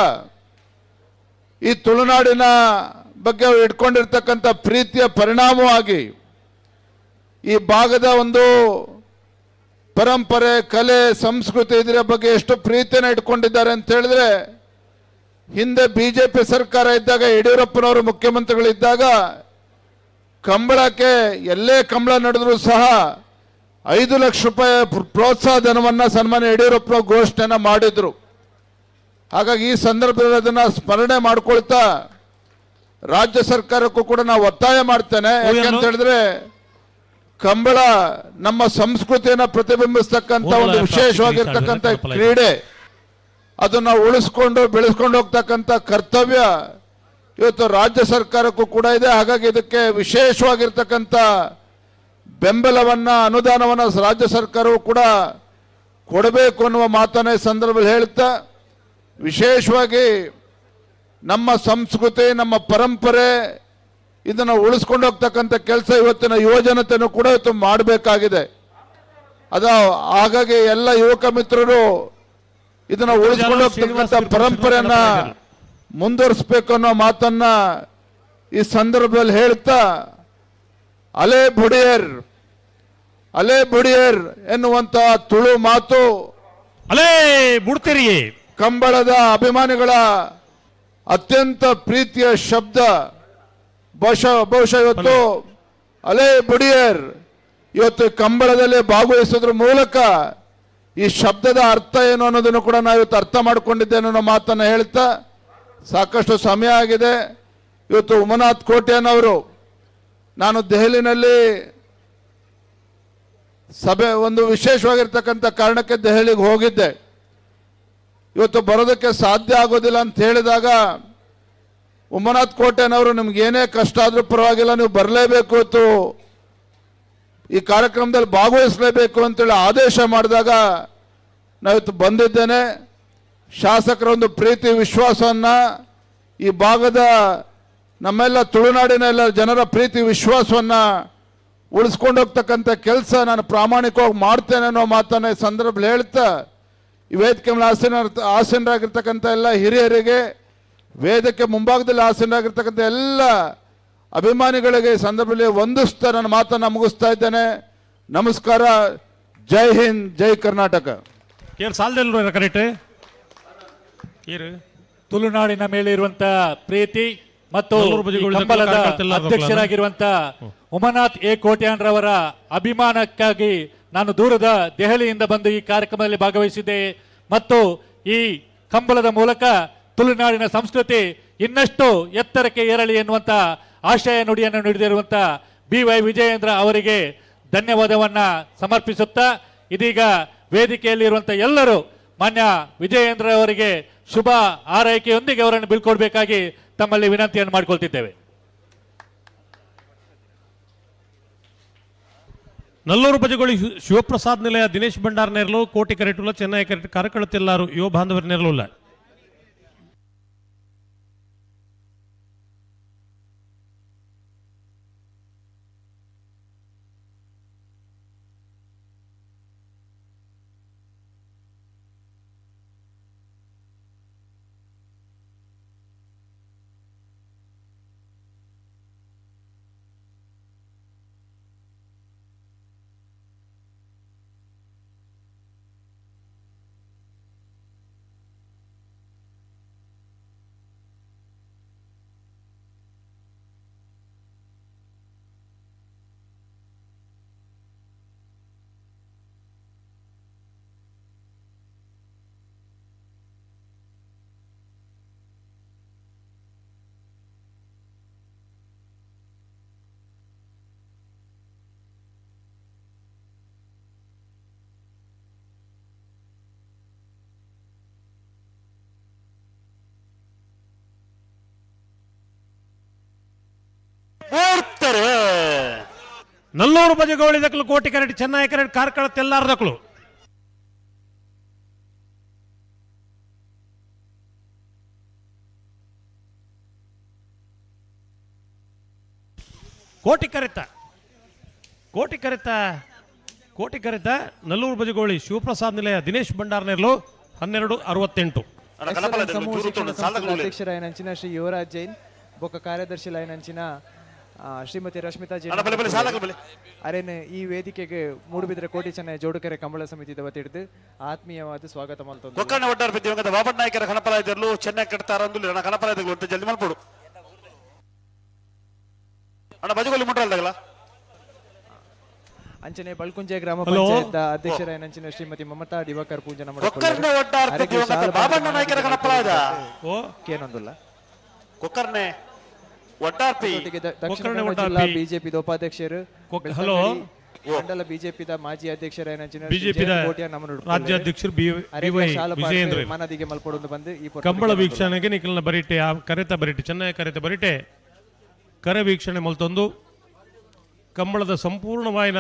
ಈ ತುಳುನಾಡಿನ ಬಗ್ಗೆ ಅವರು ಇಟ್ಕೊಂಡಿರ್ತಕ್ಕಂಥ ಪ್ರೀತಿಯ ಪರಿಣಾಮವಾಗಿ ಈ ಭಾಗದ ಒಂದು ಪರಂಪರೆ, ಕಲೆ, ಸಂಸ್ಕೃತಿ ಇದರ ಬಗ್ಗೆ ಎಷ್ಟು ಪ್ರೀತಿಯನ್ನು ಇಟ್ಕೊಂಡಿದ್ದಾರೆ ಅಂತ ಹೇಳಿದ್ರೆ, ಹಿಂದೆ ಬಿಜೆಪಿ ಸರ್ಕಾರ ಇದ್ದಾಗ, ಯಡಿಯೂರಪ್ಪನವರು ಮುಖ್ಯಮಂತ್ರಿಗಳಿದ್ದಾಗ ಕಂಬಳಕ್ಕೆ ಎಲ್ಲೇ ಕಂಬಳ ನಡೆದರೂ ಸಹ 5 ಲಕ್ಷ ರೂಪಾಯಿ ಪ್ರೋತ್ಸಾಹ ಧನವನ್ನು ಸನ್ಮಾನ್ಯ ಯಡಿಯೂರಪ್ಪನವರು ಘೋಷಣೆಯನ್ನು ಮಾಡಿದರು. ಹಾಗಾಗಿ ಈ ಸಂದರ್ಭದಲ್ಲಿ ಅದನ್ನು ಸ್ಮರಣೆ ಮಾಡಿಕೊಳ್ತಾ ರಾಜ್ಯ ಸರ್ಕಾರಕ್ಕೂ ಕೂಡ ನಾವು ಒತ್ತಾಯ ಮಾಡ್ತೇನೆ. ಯಾಕೆಂತ ಹೇಳಿದ್ರೆ ಕಂಬಳ ನಮ್ಮ ಸಂಸ್ಕೃತಿಯನ್ನು ಪ್ರತಿಬಿಂಬಿಸ್ತಕ್ಕಂಥ ಒಂದು ವಿಶೇಷವಾಗಿರ್ತಕ್ಕಂಥ ಕ್ರೀಡೆ, ಅದನ್ನು ಉಳಿಸ್ಕೊಂಡು ಬೆಳೆಸ್ಕೊಂಡು ಹೋಗ್ತಕ್ಕಂಥ ಕರ್ತವ್ಯ ಇವತ್ತು ರಾಜ್ಯ ಸರ್ಕಾರಕ್ಕೂ ಕೂಡ ಇದೆ. ಹಾಗಾಗಿ ಇದಕ್ಕೆ ವಿಶೇಷವಾಗಿರ್ತಕ್ಕಂಥ ಬೆಂಬಲವನ್ನು, ಅನುದಾನವನ್ನು ರಾಜ್ಯ ಸರ್ಕಾರವು ಕೂಡ ಕೊಡಬೇಕು ಅನ್ನುವ ಮಾತನ್ನ ಈ ಸಂದರ್ಭದಲ್ಲಿ ಹೇಳ್ತಾ, ವಿಶೇಷವಾಗಿ ನಮ್ಮ ಸಂಸ್ಕೃತಿ, ನಮ್ಮ ಪರಂಪರೆ ಇದನ್ನು ಉಳಿಸ್ಕೊಂಡು ಹೋಗ್ತಕ್ಕಂಥ ಕೆಲಸ ಇವತ್ತಿನ ಯುವಜನತೆಯನ್ನು ಕೂಡ ಇವತ್ತು ಮಾಡಬೇಕಾಗಿದೆ. ಅದ ಹಾಗಾಗಿ ಎಲ್ಲ ಯುವಕ ಮಿತ್ರರು ಇದನ್ನು ಉಳಿಸ್ಕೊಂಡು ಹೋಗ್ತಕ್ಕಂಥ ಪರಂಪರೆಯನ್ನ ಮುಂದುವರಿಸಬೇಕು ಅನ್ನೋ ಮಾತನ್ನ ಈ ಸಂದರ್ಭದಲ್ಲಿ ಹೇಳ್ತಾ, ಅಲೆ ಬುಡಿಯರ್ ಅಲೆ ಬುಡಿಯರ್ ಎನ್ನುವಂತ ತುಳು ಮಾತು ಅಲೇ ಬುಡ್ತಿರಿ ಕಂಬಳದ ಅಭಿಮಾನಿಗಳ ಅತ್ಯಂತ ಪ್ರೀತಿಯ ಶಬ್ದ. ಬಹುಶಃ ಇವತ್ತು ಅಲೆ ಬುಡಿಯರ್ ಇವತ್ತು ಕಂಬಳದಲ್ಲಿ ಭಾಗವಹಿಸೋದ್ರ ಮೂಲಕ ಈ ಶಬ್ದದ ಅರ್ಥ ಏನು ಅನ್ನೋದನ್ನು ಕೂಡ ನಾವು ಇವತ್ತು ಅರ್ಥ ಮಾಡಿಕೊಂಡಿದ್ದೇನೆ ಅನ್ನೋ ಮಾತನ್ನು ಹೇಳ್ತಾ, ಸಾಕಷ್ಟು ಸಮಯ ಆಗಿದೆ. ಇವತ್ತು ಉಮನಾಥ್ ಕೋಟ್ಯಾನ್ ಅವರು, ನಾನು ದೆಹಲಿನಲ್ಲಿ ಸಭೆ ಒಂದು ವಿಶೇಷವಾಗಿರ್ತಕ್ಕಂಥ ಕಾರಣಕ್ಕೆ ದೆಹಲಿಗೆ ಹೋಗಿದ್ದೆ. ಇವತ್ತು ಬರೋದಕ್ಕೆ ಸಾಧ್ಯ ಆಗೋದಿಲ್ಲ ಅಂತ ಹೇಳಿದಾಗ ಉಮನಾಥ್ ಕೋಟ್ಯಾನ್ ಅವರು, ನಿಮ್ಗೆ ಏನೇ ಕಷ್ಟ ಆದರೂ ಪರವಾಗಿಲ್ಲ, ನೀವು ಬರಲೇಬೇಕು, ಇವತ್ತು ಈ ಕಾರ್ಯಕ್ರಮದಲ್ಲಿ ಭಾಗವಹಿಸಲೇಬೇಕು ಅಂತೇಳಿ ಆದೇಶ ಮಾಡಿದಾಗ ನಾವಿವತ್ತು ಬಂದಿದ್ದೇನೆ. ಶಾಸಕರ ಒಂದು ಪ್ರೀತಿ ವಿಶ್ವಾಸವನ್ನು, ಈ ಭಾಗದ ನಮ್ಮೆಲ್ಲ ತುಳುನಾಡಿನ ಎಲ್ಲ ಜನರ ಪ್ರೀತಿ ವಿಶ್ವಾಸವನ್ನು ಉಳಿಸ್ಕೊಂಡು ಹೋಗ್ತಕ್ಕಂಥ ಕೆಲಸ ನಾನು ಪ್ರಾಮಾಣಿಕವಾಗಿ ಮಾಡ್ತೇನೆ ಅನ್ನೋ ಮಾತನ್ನು ಈ ಸಂದರ್ಭದಲ್ಲಿ ಹೇಳ್ತಾ, ಈ ವೇದಿಕೆ ಮೇಲೆ ಆಸೀನರಾಗಿರ್ತಕ್ಕಂಥ ಎಲ್ಲ ಹಿರಿಯರಿಗೆ, ವೇದಿಕೆ ಮುಂಭಾಗದಲ್ಲಿ ಆಸೀನರಾಗಿರ್ತಕ್ಕಂಥ ಎಲ್ಲ ಅಭಿಮಾನಿಗಳಿಗೆ ಈ ಸಂದರ್ಭದಲ್ಲಿ ವಂದಿಸ್ತಾ ನನ್ನ ಮಾತನ್ನು ಮುಗಿಸ್ತಾ ಇದ್ದೇನೆ. ನಮಸ್ಕಾರ, ಜೈ ಹಿಂದ್, ಜೈ ಕರ್ನಾಟಕ. ಕರೆಕ್ಟ್. ತುಳುನಾಡಿನ ಮೇಲೆ ಇರುವಂತಹ ಪ್ರೀತಿ ಮತ್ತು ಕಂಬಳದ ಅಧ್ಯಕ್ಷರಾಗಿರುವಂತಹ ಉಮನಾಥ್ ಎ ಕೋಟ್ಯಾನ್ ರವರ ಅಭಿಮಾನಕ್ಕಾಗಿ ನಾನು ದೂರದ ದೆಹಲಿಯಿಂದ ಬಂದು ಈ ಕಾರ್ಯಕ್ರಮದಲ್ಲಿ ಭಾಗವಹಿಸಿದ್ದೆ ಮತ್ತು ಈ ಕಂಬಳದ ಮೂಲಕ ತುಳುನಾಡಿನ ಸಂಸ್ಕೃತಿ ಇನ್ನಷ್ಟು ಎತ್ತರಕ್ಕೆ ಏರಲಿ ಎನ್ನುವಂತ ಆಶಯ ನುಡಿಯನ್ನು ನುಡಿದಿರುವಂತಹ ಬಿ ವೈ ವಿಜಯೇಂದ್ರ ಅವರಿಗೆ ಧನ್ಯವಾದವನ್ನ ಸಮರ್ಪಿಸುತ್ತಾ, ಇದೀಗ ವೇದಿಕೆಯಲ್ಲಿರುವಂತಹ ಎಲ್ಲರೂ ಮಾನ್ಯ ವಿಜಯೇಂದ್ರ ಅವರಿಗೆ ಶುಭ ಹಾರೈಕೆಯೊಂದಿಗೆ ಅವರನ್ನು ಬೀಳ್ಕೊಡ್ಬೇಕಾಗಿ ತಮ್ಮಲ್ಲಿ ವಿನಂತಿಯನ್ನು ಮಾಡಿಕೊಳ್ತಿದ್ದೇವೆ. ನಲ್ಲೂರು ಬಜಗೋಳಿ ಶಿವಪ್ರಸಾದ್ ನಿಲಯ ದಿನೇಶ್ ಭಂಡಾರ್ ನೇರಲು, ಕೋಟಿ ಕರೆಟುಲ್ಲ, ಚೆನ್ನೈ ಕರೆಟ್ ಕಾರ್ಕಳತ್ತೆಲ್ಲಾರು ಯುವ ಬಾಂಧವರ ನೇರಲುಲ್ಲ. ನಲ್ಲೂರು ಬಜಗೋಳಿ ದಕ್ಕಲು ಕೋಟಿ ಕರೆಟ್ ಚೆನ್ನೈ ಕರೆಟ್ ಕಾರ್ಕಳ ತೆಲ್ಲಾರ ದಕ್ಕಲು. ಕೋಟಿ ಕರೆತ ಕೋಟಿ ಕರೆತ ಕೋಟಿ ಕರೆತ ನಲ್ಲೂರು ಬಜಗೋಳಿ ಶಿವಪ್ರಸಾದ್ ನಿಲಯ ದಿನೇಶ್ ಭಂಡಾರ್ನೆರ್ಲು 12:68. ಸಮೂಹ ಶಿಕ್ಷಣ ಸಂಸ್ಥೆದ ಅಧ್ಯಕ್ಷರಾಯನಂಚಿನ ಶ್ರೀ ಯುವರಾಜ್ ಜೈನ್ ಬೊಕ್ಕ ಕಾರ್ಯದರ್ಶಿ ಲೈನಂಚಿನ ಶ್ರೀಮತಿ ರಶ್ಮಿತಾ ಜೈನ್ ಅರೇನು ಈ ವೇದಿಕೆಗೆ ಮೂಡುಬಿದ್ರೆ ಕೋಟಿ ಚೆನ್ನೈ ಜೋಡುಕೆರೆ ಕಂಬಳ ಸಮಿತಿದ ವತಿಡ್ದು ಆತ್ಮೀಯವಾದ ಸ್ವಾಗತ ಮಲ್ತೊಂದು. ಕೊಕ್ಕರ್ಣ ಒಡ್ಡಾರ್ ದಿವಂಗತ ಬಾಬಣ್ಣ ನಾಯಕರ ಕಣಪಲ ಇದ್ದರು ಚೆನ್ನೈ ಕಟ್ತಾರ ಅಂದು ಅಣ್ಣ ಕಣಪಲ ಇದ್ದರು ಅಂತ ಜಲ್ದಿ ಮಲ್ಪಡು ಅಣ್ಣ ಬಜಗೋಲಿ ಮುಟ್ರಲ್ದಾಗಲ್ಲ. ಅಂಚನೆ ಬಳ್ಕುಂಜೆ ಗ್ರಾಮ ಪಂಚಾಯತ್ ಅಧ್ಯಕ್ಷರಾಯನಂಚಿನ ಶ್ರೀಮತಿ ಮಮತಾ ದಿವಾಕರ್ ಪೂಜನ ಕೇನೊಂದುಲ್ಲ. ಕೊಕ್ಕರ್ಣೆ ಒಡ್ಡಾರ್ಪಿ ದಕ್ಷಿಣ ಕನ್ನಡ ಜಿಲ್ಲಾ ಬಿಜೆಪಿ ಉಪಾಧ್ಯಕ್ಷರು ಮಂಡಲ ಬಿಜೆಪಿದ ಮಾಜಿ ಅಧ್ಯಕ್ಷರಾಯನಂಚಿನ ಬಿಜೆಪಿದ ರಾಜ್ಯಾಧ್ಯಕ್ಷರು ಬಿ ವೈ ವಿಜಯೇಂದ್ರ ಮನದಿಗೆ ಮಲ್ಪೊಡೊಂದು ಬಂದು ಈ ಕಂಬಳ ವೀಕ್ಷಣೆಗೆ ನಿಖಲ್ನ ಬರಿಟೆ ಕರೆತ ಬರಿಟೆ ಚೆನ್ನೈ ಕರೆತ ಬರಿಟೆ ಕರೆ ವೀಕ್ಷಣೆ ಮಲ್ತೊಂದು ಕಂಬಳದ ಸಂಪೂರ್ಣವಾಯಿನ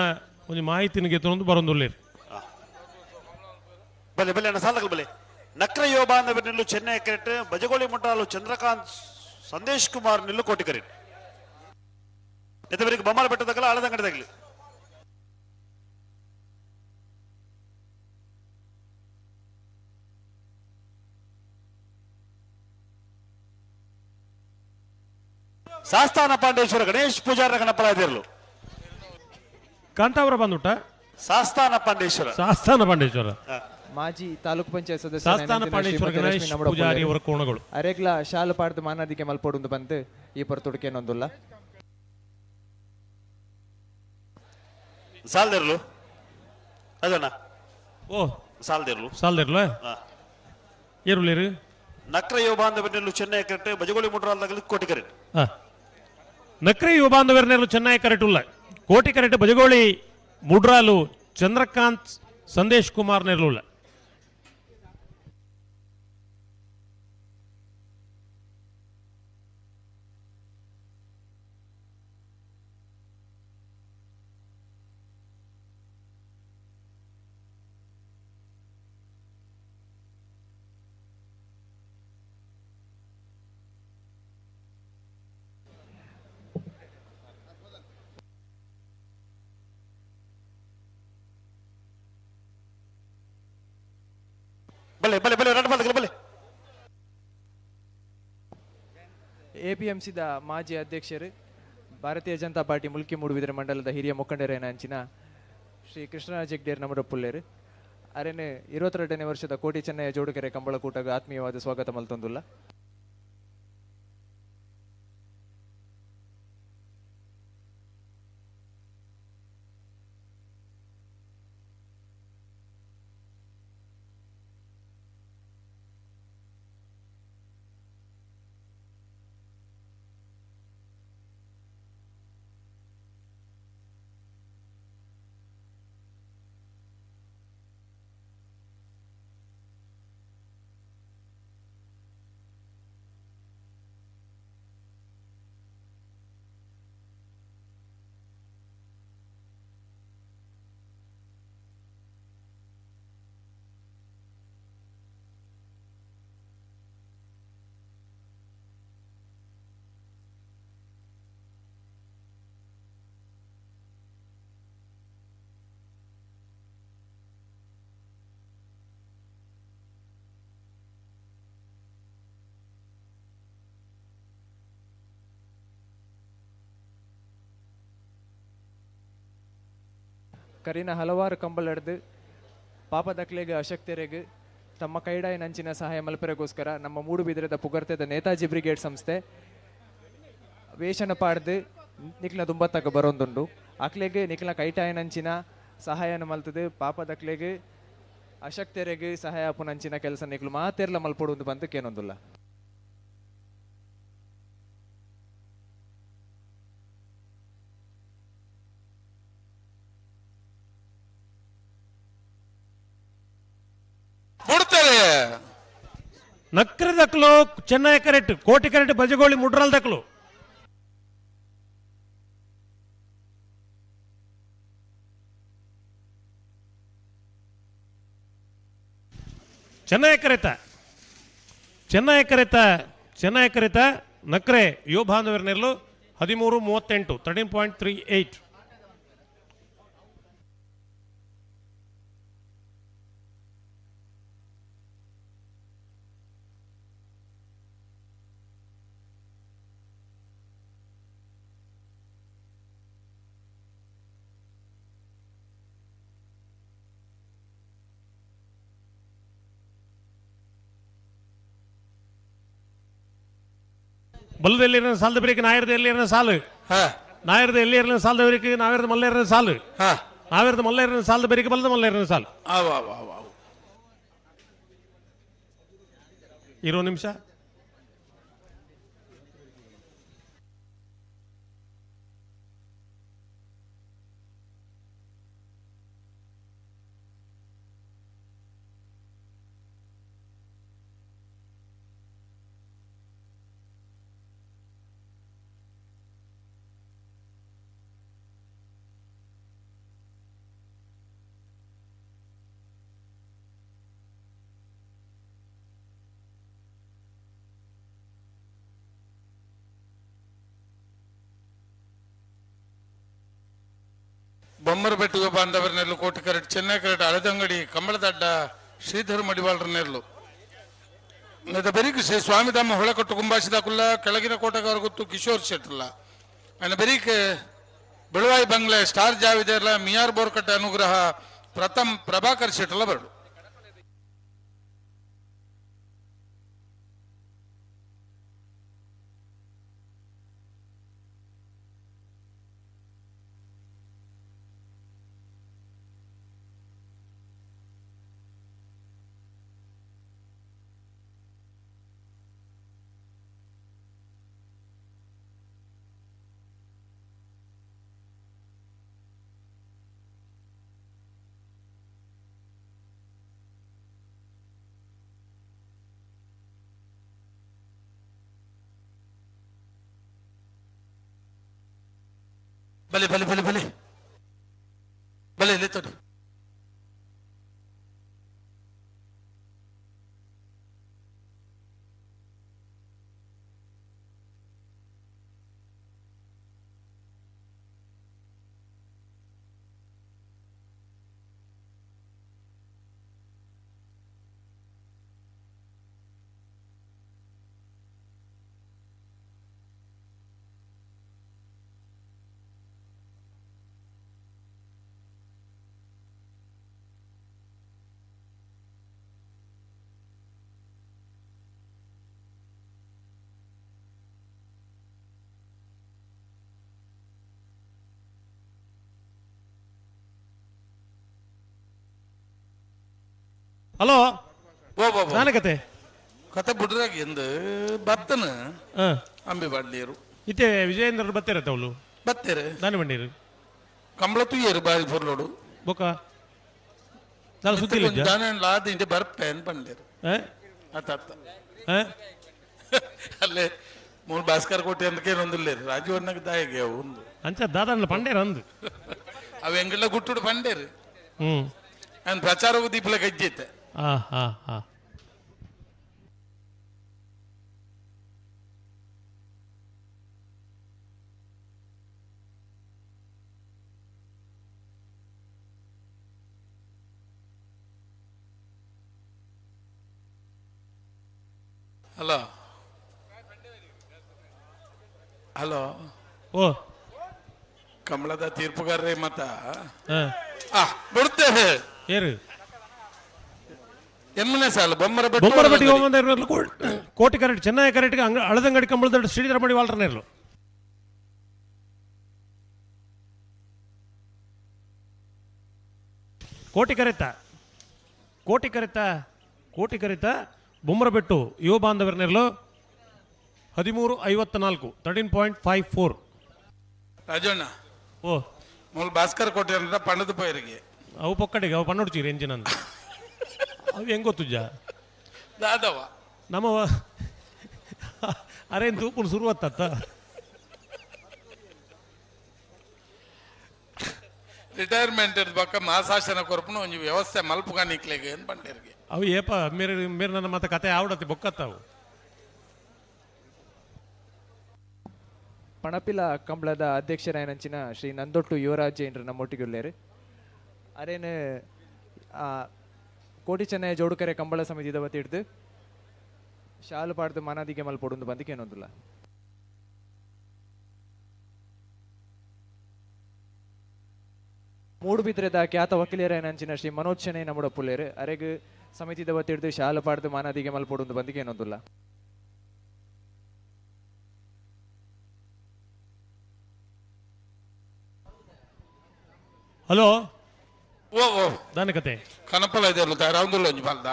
ಒಂದು ಮಾಹಿತಿನಿಗೆ ತೊಂದು ಬರೊಂದುಲ್ಲೇರು. ಬಲೆ ಬಲೆ ಅಣ್ಣ ಸಾಲಗಳು ಬಲೆ. ನಕ್ರ ಯೋಬಾಂಧವ ನಿಲ್ಲು ಚೆನ್ನೈ ಕರೆಟ್ ಬಜಗೋಳಿ ಮುಟ್ಟಾಲು ಚಂದ್ರಕಾಂತ್ ಸಂದೇಶ್ ಕುಮಾರ್ ನಿಲ್ಲು ಕೋಟಿ ಕರೆಟ್ ಎತ್ತವರಿಗೆ ಬೊಮ್ಮಾಲ ಬೆಟ್ಟದಾಗಲ್ಲ ಆಳದಂಗಡದಾಗಲಿ. ಸಾಸ್ತಾನ ಪಾಂಡೇಶ್ವರ ಗಣೇಶ್ ಪೂಜಾರ ಗಣಪಲ ಇದಿರಲು. ಕಾಂತಾವರ ಬಂದುಟ ಸಾಸ್ತಾನ ಪಾಂಡೇಶ್ವರ ಸಾಸ್ತಾನ ಪಾಂಡೇಶ್ವರ ಮಾಜಿ ತಾಲೂಕು ಪಂಚಾಯತ್ ಸದಸ್ಯ ಸಾಸ್ತಾನ ಪಾಂಡೇಶ್ವರ ಗಣೇಶ್ ಪೂಜಾರಿ ಅವರ ಕೋಣಗಳು ಅರೆಗ್ಲ ಶಾಲು ಪಾಡ್ದು ಮಾನಾದಿಗೆ ಮಲ್ಪೊಡುಂದು ಬಂದು ಈ ಪೊರ್ತುಡುಕೇನೊಂದುಲ್ಲ. ಸಾಲ್ದಿರ್ಲು ಅದಣ್ಣ ಓ ಸಾಲ್ದಿರ್ಲು ಸಾಲ್ದಿರ್ಲು ಏರುಲೇರು ನಕ್ರ ಯುವ ಬಾಂಧವರನೆಲ್ಲೂ ಚೆನ್ನೈ ಕರೆಕ್ಟ್ ಬಜಗೋಳಿ ಮುಟ್ರಾಲ್ದಾಗಲಿ ಕೋಟಿ ಕರೆಕ್ಟ್. ನಕ್ರ ಯುವ ಬಾಂಧವರನೆಲ್ಲೂ ಚೆನ್ನೈ ಕರೆಕ್ಟ್ ಉಲ್ಲ ಕೋಟಿ ಕರೆಕ್ಟ್ ಬಜಗೋಳಿ ಮುಡ್ರಾಲು ಚಂದ್ರಕಾಂತ್ ಸಂದೇಶ್ ಕುಮಾರ್ ನೆರ್ಲುಲ್ಲ. ಬಲೆ ಬಲೆ ಬಲೆ ರಡ್ ಬಲೆ ಬಲೆ. ಎಪಿಎಂಸಿದ ಮಾಜಿ ಅಧ್ಯಕ್ಷರು ಭಾರತೀಯ ಜನತಾ ಪಾರ್ಟಿ ಮುಲ್ಕಿ ಮೂಡುಬಿದಿರೆ ಮಂಡಲದ ಹಿರಿಯ ಮುಖಂಡರೇನ ಅಂಚಿನ ಶ್ರೀ ಕೃಷ್ಣರಾಜ್ ಹೆಗ್ಡೇರ್ ನಮ್ಮಡ ಪುಲ್ಲೇರು ಅರೇನೆ 22ನೇ ವರ್ಷದ ಕೋಟಿ ಚೆನ್ನಯ್ಯ ಜೋಡುಕೆರೆ ಕಂಬಳಕೂಟಗ ಆತ್ಮೀಯವಾದ ಸ್ವಾಗತ ಮಲ್ತೊಂದುಲ್ಲ. ಕರಿನ ಹಲವಾರು ಕಂಬಳಡ್ದು ಪಾಪದಕ್ಲೆಗ್ ಅಶಕ್ತರೆಗ್ ತಮ್ಮ ಕೈಡಾಯ ನಂಚಿನ ಸಹಾಯ ಮಲ್ಪರೆಗೋಸ್ಕರ ನಮ್ಮ ಮೂಡುಬಿದಿರೆದ ಪುಗರ್ತೆದ ನೇತಾಜಿ ಬ್ರಿಗೇಡ್ ಸಂಸ್ಥೆ ವೇಷನ ಪಾಡ್ದು ನಿಕ್ಲ ದುಂಬತ್ತಕ ಬರೋಂದುಂಡು. ಅಕ್ಲೆಗ್ ನಿಕ್ಲ ಕೈಟಾಯ ನಂಚಿನ ಸಹಾಯನ ಮಲ್ತದು ಪಾಪದಕ್ಲೆಗ್ ಅಶಕ್ತರೆಗ್ ಸಹಾಯ ಅಪ್ಪುನಂಚಿನ ಕೆಲಸ ನಿಕ್ಲು ಮಾತೆರ್ಲ ಮಲ್ಪೊಡು ಬಂದು ಕೇನೊಂದುಲ್ಲ. ನಕ್ರ ದಕ್ಲು ಚೆನ್ನೈ ಕರೆಕ್ಟ್ ಕೋಟಿ ಕರೆಕ್ಟ್ ಬಜಗೋಳಿ ಮುಡ್ರಲ್ ದಕ್ಲು. ಚೆನ್ನೈ ಕರೆತ ಚೆನ್ನೈ ಕರೆತ ಚೆನ್ನೈ ಕರೆತ ನಕ್ರೆ ಯುವ ಬಾಂಧವರನೆರಲು 13.38 13.38. ಬಲ್ಲದಲ್ಲಿ ಸಾಲದ ಬರೀಕ್ ನಾಯರ್ದ ಎಲ್ಲಿ ಸಾಲು ನಾಯರ್ದ ಎಲ್ಲಿ ಸಾಲದ ಬರೀಕ್ ನಾವೇರ್ದ ಮಲ್ಲೇರನ ಸಾಲು ನಾವೇರ್ದ ಮಲ್ಲೇರನ ಸಾಲದ ಬರೀಕ್ ಬಲ್ಲದ ಮಲ್ಲೇರನ ಸಾಲು. 20 ನಿಮಿಷ. ಬೊಮ್ಮರಬೆಟ್ಟಿಗೆ ಬಾಂಧವರನೆಲ್ಲು ಕೋಟಿ ಕರೆಟ್ ಚೆನ್ನೈ ಕರೆಟ್ ಅಳದಂಗಡಿ ಕಂಬಳದಡ್ಡ ಶ್ರೀಧರ್ ಮಡಿವಾಳರನೆಲ್ಲು ನೆದ ಬೆರಿಕ್ ಶ್ರೀ ಸ್ವಾಮಿಧಾಮ ಹೊಳಕಟ್ಟು ಕುಂಬಾಸಿದ ಕುಲ್ಲ ಕೆಳಗಿನ ಕೋಟೆಗಾರ ಗೊತ್ತು ಕಿಶೋರ್ ಶೆಟ್ಟಲ್ಲ ಅನ್ನ ಬೆರಿಕ್ ಬೆಳುವಾಯಿ ಬಂಗ್ಲೆ ಸ್ಟಾರ್ ಜಾವಿದೆಲ್ಲ ಮಿಯಾರ್ ಬೋರ್ಕಟ್ಟೆ ಅನುಗ್ರಹ ಪ್ರಥಮ್ ಪ್ರಭಾಕರ್ ಶೆಟ್ಟಲ್ಲ ಬರಡು. ಬಲೆ ಬಲೆ ಬಲೆ ಬಲೆ ಬಲೆ ಲೇತೋಡಿ. ಹಲೋ ನಾನೇ ಕತೆ ಕತೆ ಬುಡ್ರಾಗಿ ಎಂದು ಬತ್ತನ ಅಂಬಿ ಬಾಡ್ಲಿಯರು ಇತ್ತೆ ವಿಜಯೇಂದ್ರ ಬತ್ತೇರ ತವಳು ಬತ್ತೇರೆ ನಾನು ಬಂಡೀರು ಕಂಬಳ ತುಯ್ಯರು ಬಾರಿ ಫೊರ್ಲೋಡು ಬೊಕ್ಕ ದಾಲ ಸುದ್ದಿ ಇಲ್ಲ ಲಾದ ಇಂಟೆ ಬರ್ಪೆ ಅನ್ ಬಂಡೇರು ಅತ್ತ ಅತ್ತ ಅಲ್ಲೇ ಮೂರು ಭಾಸ್ಕರ್ ಕೋಟೆ ಅಂತ ಏನೊಂದಿಲ್ಲ ರಾಜೀವಣ್ಣಗೆ ದಾಯಿಗೆ ಅವು ಒಂದು ಅಂಚ ದಾದಾನ ಪಂಡೇರ ಅಂದು ಅವು ಎಂಗೆಲ್ಲ ಗುಟ್ಟುಡು ಪಂಡೇರು ನಾನು ಪ್ರಚಾರವು ದೀಪಲ ಕಜ್ಜೈತೆ. ಹಾ ಹಾ ಹಾ ಹಲೋ ಹಲೋ ಓ ಕಮಲದ ತೀರ್ಪುಗಾರರೇ ಮತ ಬಿಡ್ತೇವೆ ಏರು ಎಮ್ಮನೆ ಸಾಲು ಬೊಮ್ಮರ ಬೊಮ್ಮರ ಕೋಟಿ ಕರೆಕ್ಟ್ ಚೆನ್ನೈ ಕರೆಕ್ಟ್ ಅಳದಂಗಡಿ ಕಂಬಳದ ಶ್ರೀಧರ ಮಡಿ ವಾಲ್ರನೇರ್ಲು ಕೋಟಿ ಕರೆತ ಕೋಟಿ ಕರೆತ ಕೋಟಿ ಕರೆತ ಬೊಮ್ಮರಬೆಟ್ಟು ಯುವ ಬಾಂಧವರನೆರಲು 13.54 13.54. ರಾಜಣ್ಣ ಓ ಮೂಲ ಭಾಸ್ಕರ್ ಕೋಟೆ ಅಂದ್ರೆ ಪಣ್ಣದ ಪೈರಿಗೆ ಅವು ಪೊಕ್ಕಡಿಗೆ ಅವು ಪಣ್ಣೊಡ್ಚೀರಿ ಎಂಜಿನ್ ಅಂತ ಅವು ಹೆಂಗ್ ಗೊತ್ತುಜ್ಜ ದಾದವ ನಮ್ಮ ಅರೇನು ತೂಪುನ್ ಶುರುವತ್ತ. ರಿಟೈರ್ಮೆಂಟ್ ಬೊಕ್ಕ ಮಾಸಾಶನ ಕೊರ್ಪುನ ಒಂಜಿ ವ್ಯವಸ್ಥೆ ಮಲ್ಪುಗ ನಿಕ್ಲೆಗ್ ಅಂತ ಪಂಡೇರ್ಗೆ. ಅವು ಏಪ ಮೇರೆ ಮೇರೆ ನನ್ನ ಮತ್ತೆ ಕತೆ ಆವಡತಿ ಬೊಕ್ಕತ್ತಾವು. ಪಣಪಿಲ ಕಂಬಳದ ಅಧ್ಯಕ್ಷರಾಯನಂಚಿನ ಶ್ರೀ ನಂದೊಟ್ಟು ಯುವರಾಜ್ ಜೈನ್ರು ನಮ್ಮೊಟ್ಟಿಗೆ ಉಳ್ಳೇರು. ಅರೇನು ಕೋಟಿ ಚೆನ್ನೈ ಜೋಡುಕರೆ ಕಂಬಳ ಸಮಿತಿದ ವತಿ ಹಿಡ್ದು ಶಾಲು ಪಾಡ್ದು ಮನದಿಗೆ ಮಲ್ಪೊಡುಂದು ಬಂದಿಗೆ ಏನೊಂದಿಲ್ಲ. ಮೂಡುಬಿದ್ರೆದ ಖ್ಯಾತ ವಕೀಲರಾಯನಂಚಿನ ಶ್ರೀ ಮನೋಜ್ ಶೆಣೈ ನಮ್ಮೊಡಪ್ಪುಲ್ಲೇರು. ಅರೆಗ್ ಸಮಿತಿದ ವತಿ ಹಿಡ್ದು ಶಾಲು ಪಾಡ್ದು ಮಾನಾದಿಗೆ ಮಲ್ಪೊಡುಂದು ಬಂದಿಗೆ ಏನೊಂದಿಲ್ಲ. ಹಲೋ ಓ ಓ ದಾನ ಕತೆ ಕನಪಲ ಇದೆಲ್ಲ ತಯಾರಾವುದಿಲ್ಲ ಒಂಜಿ ಬಾಲ್ದ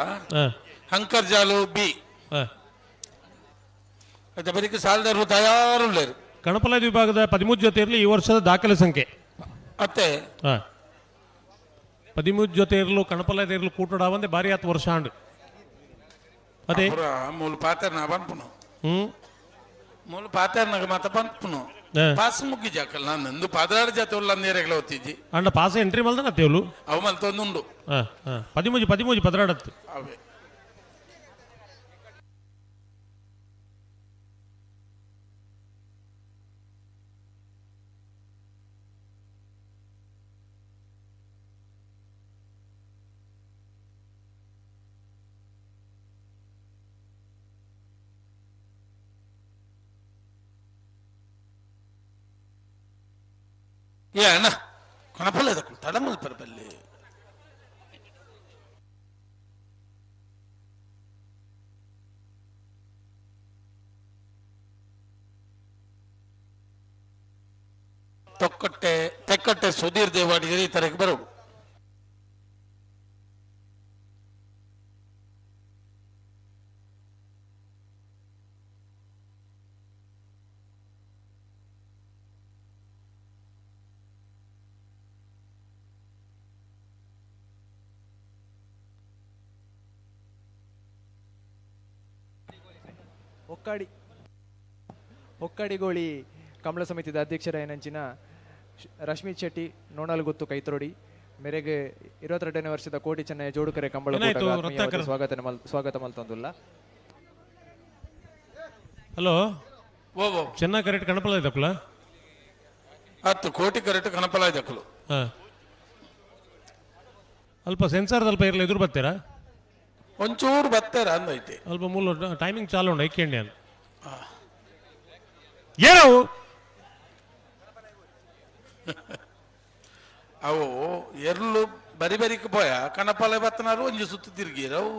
ಹಂಕರ್ ಜಾಲು ಬಿ ಅದ ಬರಿಕ ಸಾಲದಾರರು ತಯಾರುಳ್ಳೇರು. ಕಣಪಲ ವಿಭಾಗದ 13 ಜೊತೆ ಇರಲಿ ಈ ವರ್ಷದ ದಾಖಲೆ ಸಂಖ್ಯೆ ಅತ್ತೆ 13 ಜೊತೆ ಇರಲು ಕಣಪಲ ಇರಲು ಕೂಟೋಡ ಒಂದೇ ಬಾರಿ ಆತು ವರ್ಷ ಆಂಡು. ಅದೇ ಮೂಲ ಪಾತ್ರ ಪನ್ಪುನು ಮೂಲ ಪಾತ್ರ ಮಾತ ಪನ್ಪುನು ಪಾಸ್ ಮುಗ್ಗಿ ಜಾಕಲ್ ನಾನು ನಂದು ಪದರಾಡು ಜಾತಿ ಉಳ್ಳ ನೀರೆಗಳ ಒತ್ತಿಜ್ಜಿ ಅಂಡ ಪಾಸ್ ಎಂಟ್ರಿ ಮಲ್ದನ ತೇವಲು ಅವು ಮಲ್ತೊಂದುಂಡು 13 13 ಪದರಾಡತ್ತು. ಅವೇ ಏ ಅಣ್ಣ ಕೊನಪಲ್ಲ ಇದಕ್ಕೂ ತಡಮಲ್ ಪರಬಲ್ಲಿ ತೊಕ್ಕಟ್ಟೆ ತೆಕ್ಕಟ್ಟೆ ಸುಧೀರ್ ದೇವಾಡಿಗೆ ಈ ತರಕ್ಕೆ ಬರೋಡು. ಹೊಕ್ಕಾಡಿಗೋಳಿ ಕಂಬಳ ಸಮಿತಿದ ಅಧ್ಯಕ್ಷರಾಯನಂಚಿನ ರಶ್ಮಿ ಶೆಟ್ಟಿ ನೋಣಲ್ಗುತ್ತು ಕೈತರೋಡಿ ಮೇರೆಗೆ 22ನೇ ವರ್ಷದ ಕೋಟಿ ಚೆನ್ನೈ ಜೋಡುಕರೆ ಕಂಬಳ ಸ್ವಾಗತ ಸ್ವಾಗತ ಮಲ್ತೊಂದುಲ್ಲ. ಹಲೋ ಚೆನ್ನ ಕರೆಕ್ಟ್ ಕಣಪಲ ಇದಕ್ಕಲ್ಲ ಹತ್ತು ಕೋಟಿ ಕರೆಕ್ಟ್ ಕಣಪಲ ಇದಕ್ಕಲು. ಅಲ್ಪ ಸೆನ್ಸಾರ್ ಅಲ್ಪ ಇರಲಿ ಎದುರು ಬರ್ತೀರಾ ಒಂಚೂರು ಬರ್ತಾರ ಅಂದೈತೆ ಅಲ್ಪ ಮೂಲ ಟೈಮಿಂಗ್ ಚಾಲು ಉಂಡು ಐಕೆಂಡಿ ಅಲ್ಲ ಏನವು ಅವು ಎರ್ಲು ಬರಿ ಬರಿಕ್ ಪೋಯ ಕಣಪಾಲೆ ಬತ್ತನಾರು ಒಂಜಿ ಸುತ್ತು ತಿರುಗಿರವು.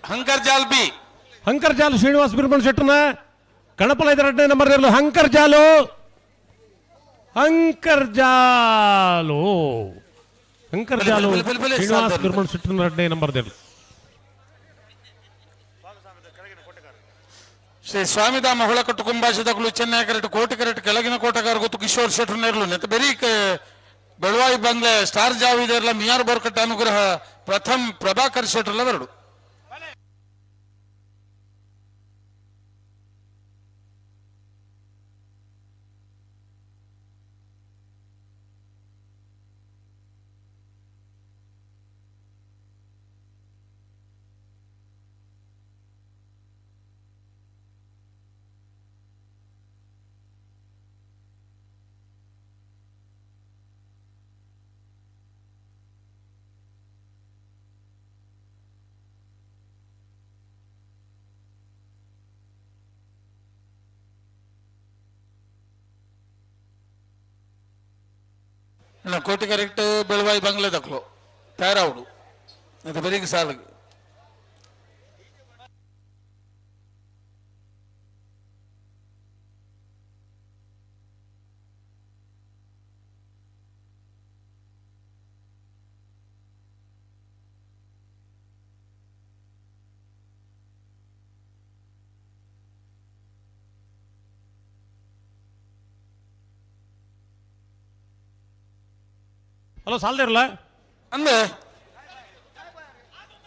ಹಂಕರ್ ಜಾಲ್ ಬಿ ಹಂಕರ್ ಜಾಲ್ ಶ್ರೀನಿವಾಸ್ ಬಿರ್ಮಣ್ ಶೆಟ್ಟನ ಕಣಪಲ ಎರಡನೇ ನಂಬರ್ ಇರಲು ಹಂಕರ್ ಜಾಲು ಹಂಕರ್ ಜಾಲು ಹಂಕರ್ ಜಾಲು ಶ್ರೀನಿವಾಸ್ ಬಿರ್ಮಣ್ ಶೆಟ್ಟನ ಎರಡನೇ ನಂಬರ್ ಇರಲು. ಶ್ರೀ ಸ್ವಾಮಿಧಾಮ ಹೊಳಕಟ್ಟು ಕುಂಬಾಶದಗಳು ಚೆನ್ನೈ ಕರೆಕ್ಟ್ ಕೋಟಿ ಕರೆಕ್ಟ್ ಕೆಳಗಿನ ಕೋಟಗಾರ ಗೊತ್ತು ಕಿಶೋರ್ ಶೆಟ್ಟರ್ ಇರಲು ನೆತ್ತ ಬೆರಿ ಬೆಳವಾಯಿ ಬಂಗ್ಲೆ ಸ್ಟಾರ್ ಜಾವ್ ಇದೆಲ್ಲ ಮಿಯಾರ್ ಬೋರ್ಕಟ್ಟ ಅನುಗ್ರಹ ಪ್ರಥಮ್ ಪ್ರಭಾಕರ್ ಶೆಟ್ಟರ್ಲ ಬರಡು. ಕೋಟಿ ಕರೆಕ್ಟ್ ಬೆಳವಾಯಿ ಬಂಗ್ಲೆ ದಕ್ಲು ತಯಾರಾవుಡು ಅದು ಬರೀ ಸಾಲು. ಹಲೋ ಸಾಲ್ದಿರಲ್ಲ ಅಂದೆ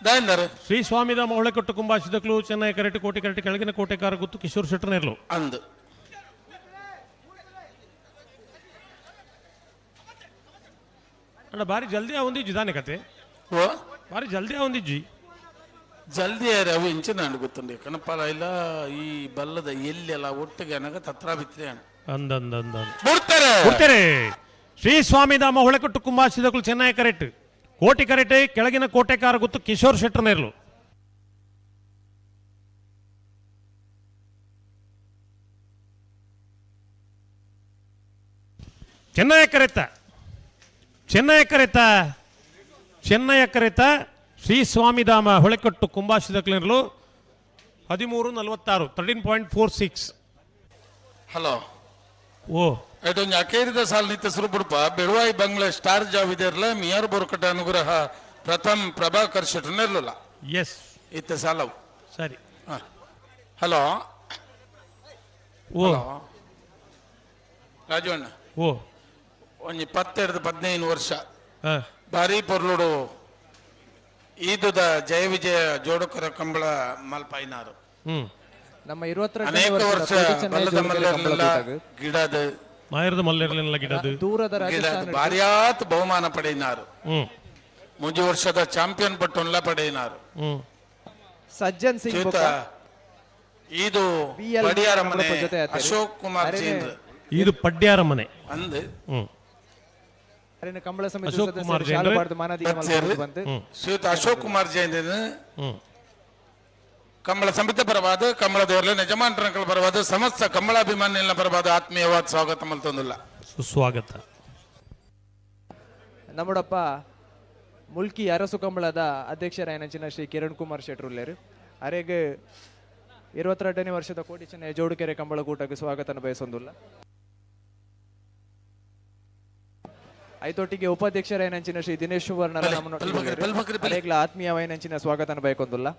ದಾಯಿಂದಾರೆ ಶ್ರೀ ಸ್ವಾಮಿದ ಮೌಳೆಕೊಟ್ಟು ಕುಂಬಾಸಿದಕ್ಲು ಚೆನ್ನೈ ಕರೆಟ್ ಕೋಟೆ ಕರೆಟ್ ಕೆಳಗಿನ ಕೋಟೆಕಾರ ಗುತ್ತು ಕಿಶೋರ್ ಶೆಟ್ಟರ್ನೇರ್ಲು ಅಂದು ಅಣ್ಣ ಭಾರಿ ಜಲ್ದಿ ಆವಂದಿಜ್ಜಿ ದಾನೆ ಕತೆ ಓ ಭಾರಿ ಜಲ್ದಿ ಆವಂದಿಜ್ಜಿ ಜಲ್ದಿ ಯಾರು ಅವು ಇಂಚಿನ ಹಣ್ಣು ಗೊತ್ತುಂಡು ಕಣಪಾಲ ಇಲ್ಲ ಈ ಬಲ್ಲದ ಎಲ್ಲೆಲ್ಲ ಒಟ್ಟಿಗೆ ಅನಗ ತತ್ರ ಬಿತ್ರೆ ಅಣ್ಣ ಅಂದಂದಂದ ಬಿಡ್ತಾರೆ ಬಿಡ್ತಾರೆ ಶ್ರೀ ಸ್ವಾಮಿಧಾಮ ಹೊಳೆಕೊಟ್ಟು ಕುಂಬಾಸಿದಕ್ಲು ಚೆನ್ನೈ ಕರೆಟ್ ಕೋಟಿ ಕರೆಟೆ ಕೆಳಗಿನ ಕೋಟೆಕಾರ ಗುತ್ತು ಕಿಶೋರ್ ಶೆಟ್ಟರ್ನೇರ್ಲು ಚೆನ್ನೈ ಕರೆತ ಚೆನ್ನೈ ಕರೆತ ಚೆನ್ನೈ ಕರೆತ ಶ್ರೀ ಸ್ವಾಮಿಧಾಮ ಹೊಳೆಕಟ್ಟು ಕುಂಬಾಸಿದಕ್ಲಿರಲು 13:46 13.46. ಹಲೋ ಓ ಐಟೊಂಜಿ ಅಕೇರಿದ ಸಾಲ ನಿತ್ಯ ಸುರುಬುಡುಪ ಬೆಳುವಾಯಿ ಬಂಗ್ಲೆ ಸ್ಟಾರ್ ಜಾವಿದೇರ್ಲ ಮಿಯರ್ ಬೋರ್ಕಟ ಅನುಗ್ರಹ ಪ್ರಥಮ್ ಪ್ರಭಾಕರ್ ಶೆಟ್ಟರ್ನೆರ್ಲುಲ್ಲ ಎಸ್ ಇತ್ತ ಸಾಲವು ಸರಿ ಹಲೋ ಓ ರಾಜು ಅಣ್ಣ ಓ ಒಂಜಿ 10-15 ವರ್ಷ ಹಾ ಭಾರಿ ಪೊರ್ಲುಡು ಈದುದ ಜಯ ವಿಜಯ ಜೋಡುಕರ ಕಂಬಳ ಮಲ್ಪಾಯಿನಾರು ನಮ್ಮ 22 ಅನೇಕ ವರ್ಷ ಬಲ್ಲದ ಮಲ್ಲರ್ನೆಲ್ಲ ಗಿಡದ ಮಾಯರದ ಮಲ್ಲರ್ನೆಲ್ಲ ಗಿಡದ ದೂರದ ಗಿಡದ ಭಾರ್ಯಾತ್ ಬಹುಮಾನ ಪಡೆಯಿನಾರು. ಹ್ಮ್ ಮುಂಜಿ ವರ್ಷದ ಚಾಂಪಿಯನ್ ಪಟ್ಟೊನ್ಲ ಪಡೆಯಿನಾರು. ಹ್ಮ್ ಸಜ್ಜನ್ ಸಿಂಗ್ ಶ್ರೀಯುತ ಬೊಕ್ಕ ಇದು BL ಪಡಿಯಾರ ಮನೆ ಜೊತೆ ಆತೇರಿ. ಅಶೋಕ್ ಕುಮಾರ್ ಅರೆನೆ ಜೈನ್ರ ಇದು ಪಡ್ಯಾರ ಮನೆ ಅಂದ್ ಹ್ಮ್ ಅರೆನ ಕಂಬಳ ಸಮಿತಿ ಅಶೋಕ್ ಕುಮಾರ್ ಸದಸ್ಯರು ಜೈನ್ರ ಶಾಲು ಬಾರ್ದು ಮಾನಾದಿಗೆ ಮಲ್ಪೊಂದು ಬಂತು. ಶ್ರೀಯುತ ಅಶೋಕ್ ಕುಮಾರ್ ಜೈನ್ ಹ್ಮ್ ಕಂಬಳ ಸಮಿತಿ ಪರವಾದ ಕಂಬಳದವರಲ್ಲಿ ಯಜಮಾನರ ಪರವಾದ ಸಮಸ್ತ ಕಂಬಳಾಭಿಮಾನಿಗಳ ಪರವಾದ ಆತ್ಮೀಯವಾದ ಸ್ವಾಗತ ಮಲ್ತೊಂದಿಲ್ಲ ಸುಸ್ವಾಗತ. ನಮ್ಮಡಪ್ಪ ಮುಲ್ಕಿ ಅರಸು ಕಂಬಳದ ಅಧ್ಯಕ್ಷರಾಯನಂಚಿನ ಶ್ರೀ ಕಿರಣ್ ಕುಮಾರ್ ಶೆಟ್ರುಲ್ಲೇರು ಅರೆಗ್ 22ನೇ ವರ್ಷದ ಕೋಟಿ ಚೆನ್ನೈ ಜೋಡುಕೆರೆ ಕಂಬಳಕೂಟಕ್ಕೆ ಸ್ವಾಗತನ ಬಯಸೊಂದುಲ್ಲ. ಐತೊಟ್ಟಿಗೆ ಉಪಾಧ್ಯಕ್ಷರಾಯನಂಚಿನ ಶ್ರೀ ದಿನೇಶ್ ಸುವರ್ಣರ ನಮ್ಮನ್ನೊಟ್ಟಿಗೆ ಅರೆಗ್ಲ ಆತ್ಮೀಯವಾಯನಂಚಿನ ಸ್ವಾಗತನ ಬಯಕೊಂದುಲ್ಲ.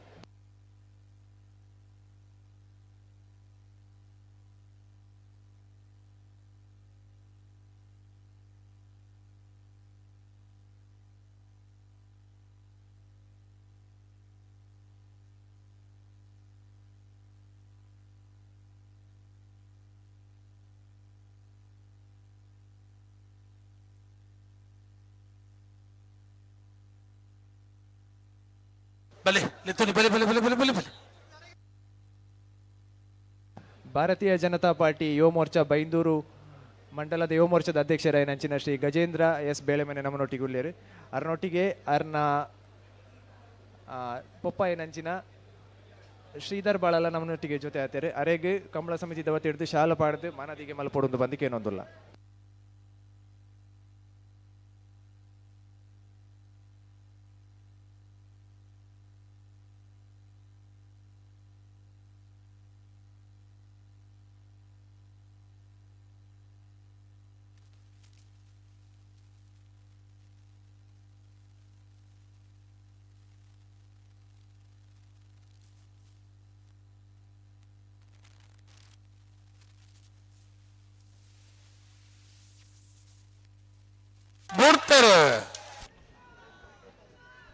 ಬಲೆ ಲಿತ್ತುನಿ ಬಲೆ ಬಲೆ ಬಲೆ ಬಲೆ ಬಲೆ ಬಲೆ. ಭಾರತೀಯ ಜನತಾ ಪಾರ್ಟಿ ಯುವ ಮೋರ್ಚಾ ಬೈಂದೂರು ಮಂಡಲದ ಯುವ ಮೋರ್ಚಾದ ಅಧ್ಯಕ್ಷರಾಯನಂಚಿನ ಶ್ರೀ ಗಜೇಂದ್ರ ಎಸ್ ಬೇಳೆಮನೆ ನಮ್ಮನೊಟ್ಟಿಗೆ ಉಳ್ಳೇರು. ಅರ್ನೊಟ್ಟಿಗೆ ಅರ್ನ ಪೊಪ್ಪಾಯನಂಚಿನ ಶ್ರೀಧರ್ ಬಾಳಲ ನಮ್ಮನೊಟ್ಟಿಗೆ ಜೊತೆ ಆತೇರು. ಅರೆಗ್ ಕಂಬಳ ಸಮಿತಿ ದವತಿ ಹಿಡಿದು ಶಾಲ ಪಾಡ್ದು ಮನದಿಗೆ ಮಲ್ಪೊಡೊಂದು ಬಂದಿಕೇನೊಂದುಲ್ಲ.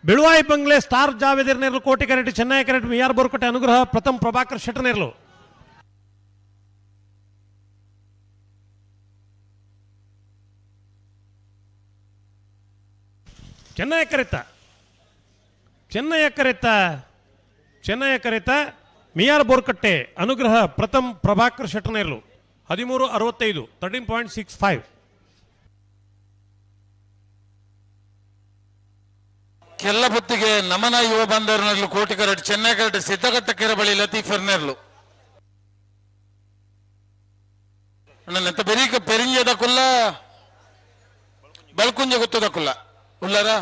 ಬೆಳುವಾಯಿ ಬಂಗ್ಲೆ ಸ್ಟಾರ್ ಜಾವೇದರ್ ನೇರ್ಲು ಕೋಟೆ ಕರೆಟ್ ಚೆನ್ನೈ ಕರೆಟ್ ಮಿಯಾರ್ ಬೋರ್ಕೋಟೆ ಅನುಗ್ರಹ ಪ್ರಥಮ್ ಪ್ರಭಾಕರ್ ಶೆಟ್ಟರ್ ನೇರ್ಲು. ಚೆನ್ನೈ ಕರೆತ ಚೆನ್ನೈ ಕರೆತ ಚೆನ್ನೈ ಕರೆತ ಮಿಯಾರ್ ಬೋರ್ಕಟ್ಟೆ ಅನುಗ್ರಹ ಪ್ರಥಮ್ ಪ್ರಭಾಕರ್ ಶೆಟ್ಟರ್ ನೇರ್ಲು 13:65 13.65. ಕೆಲ್ಲ ಬುತ್ತಿಗೆ ನಮನ ಯುವ ಬಂದರ್ನಲ್ಲಿ ಕೋಟಿ ಕರಟ್ ಚೆನ್ನೈ ಕರಟ್ ಸಿದ್ದಘಟ್ಟ ಕೆರೆ ಬಳಿ ಲತೀಫರ್ ನೇರ್ಲು. ಎಂತ ಬೆರೀಕ ಪೆರಿಂಜದ ಕುಲ್ಲ ಬಲ್ಕುಂಜ ಗೊತ್ತದ ಕುಲ್ಲ ಉಳ್ಳಾರ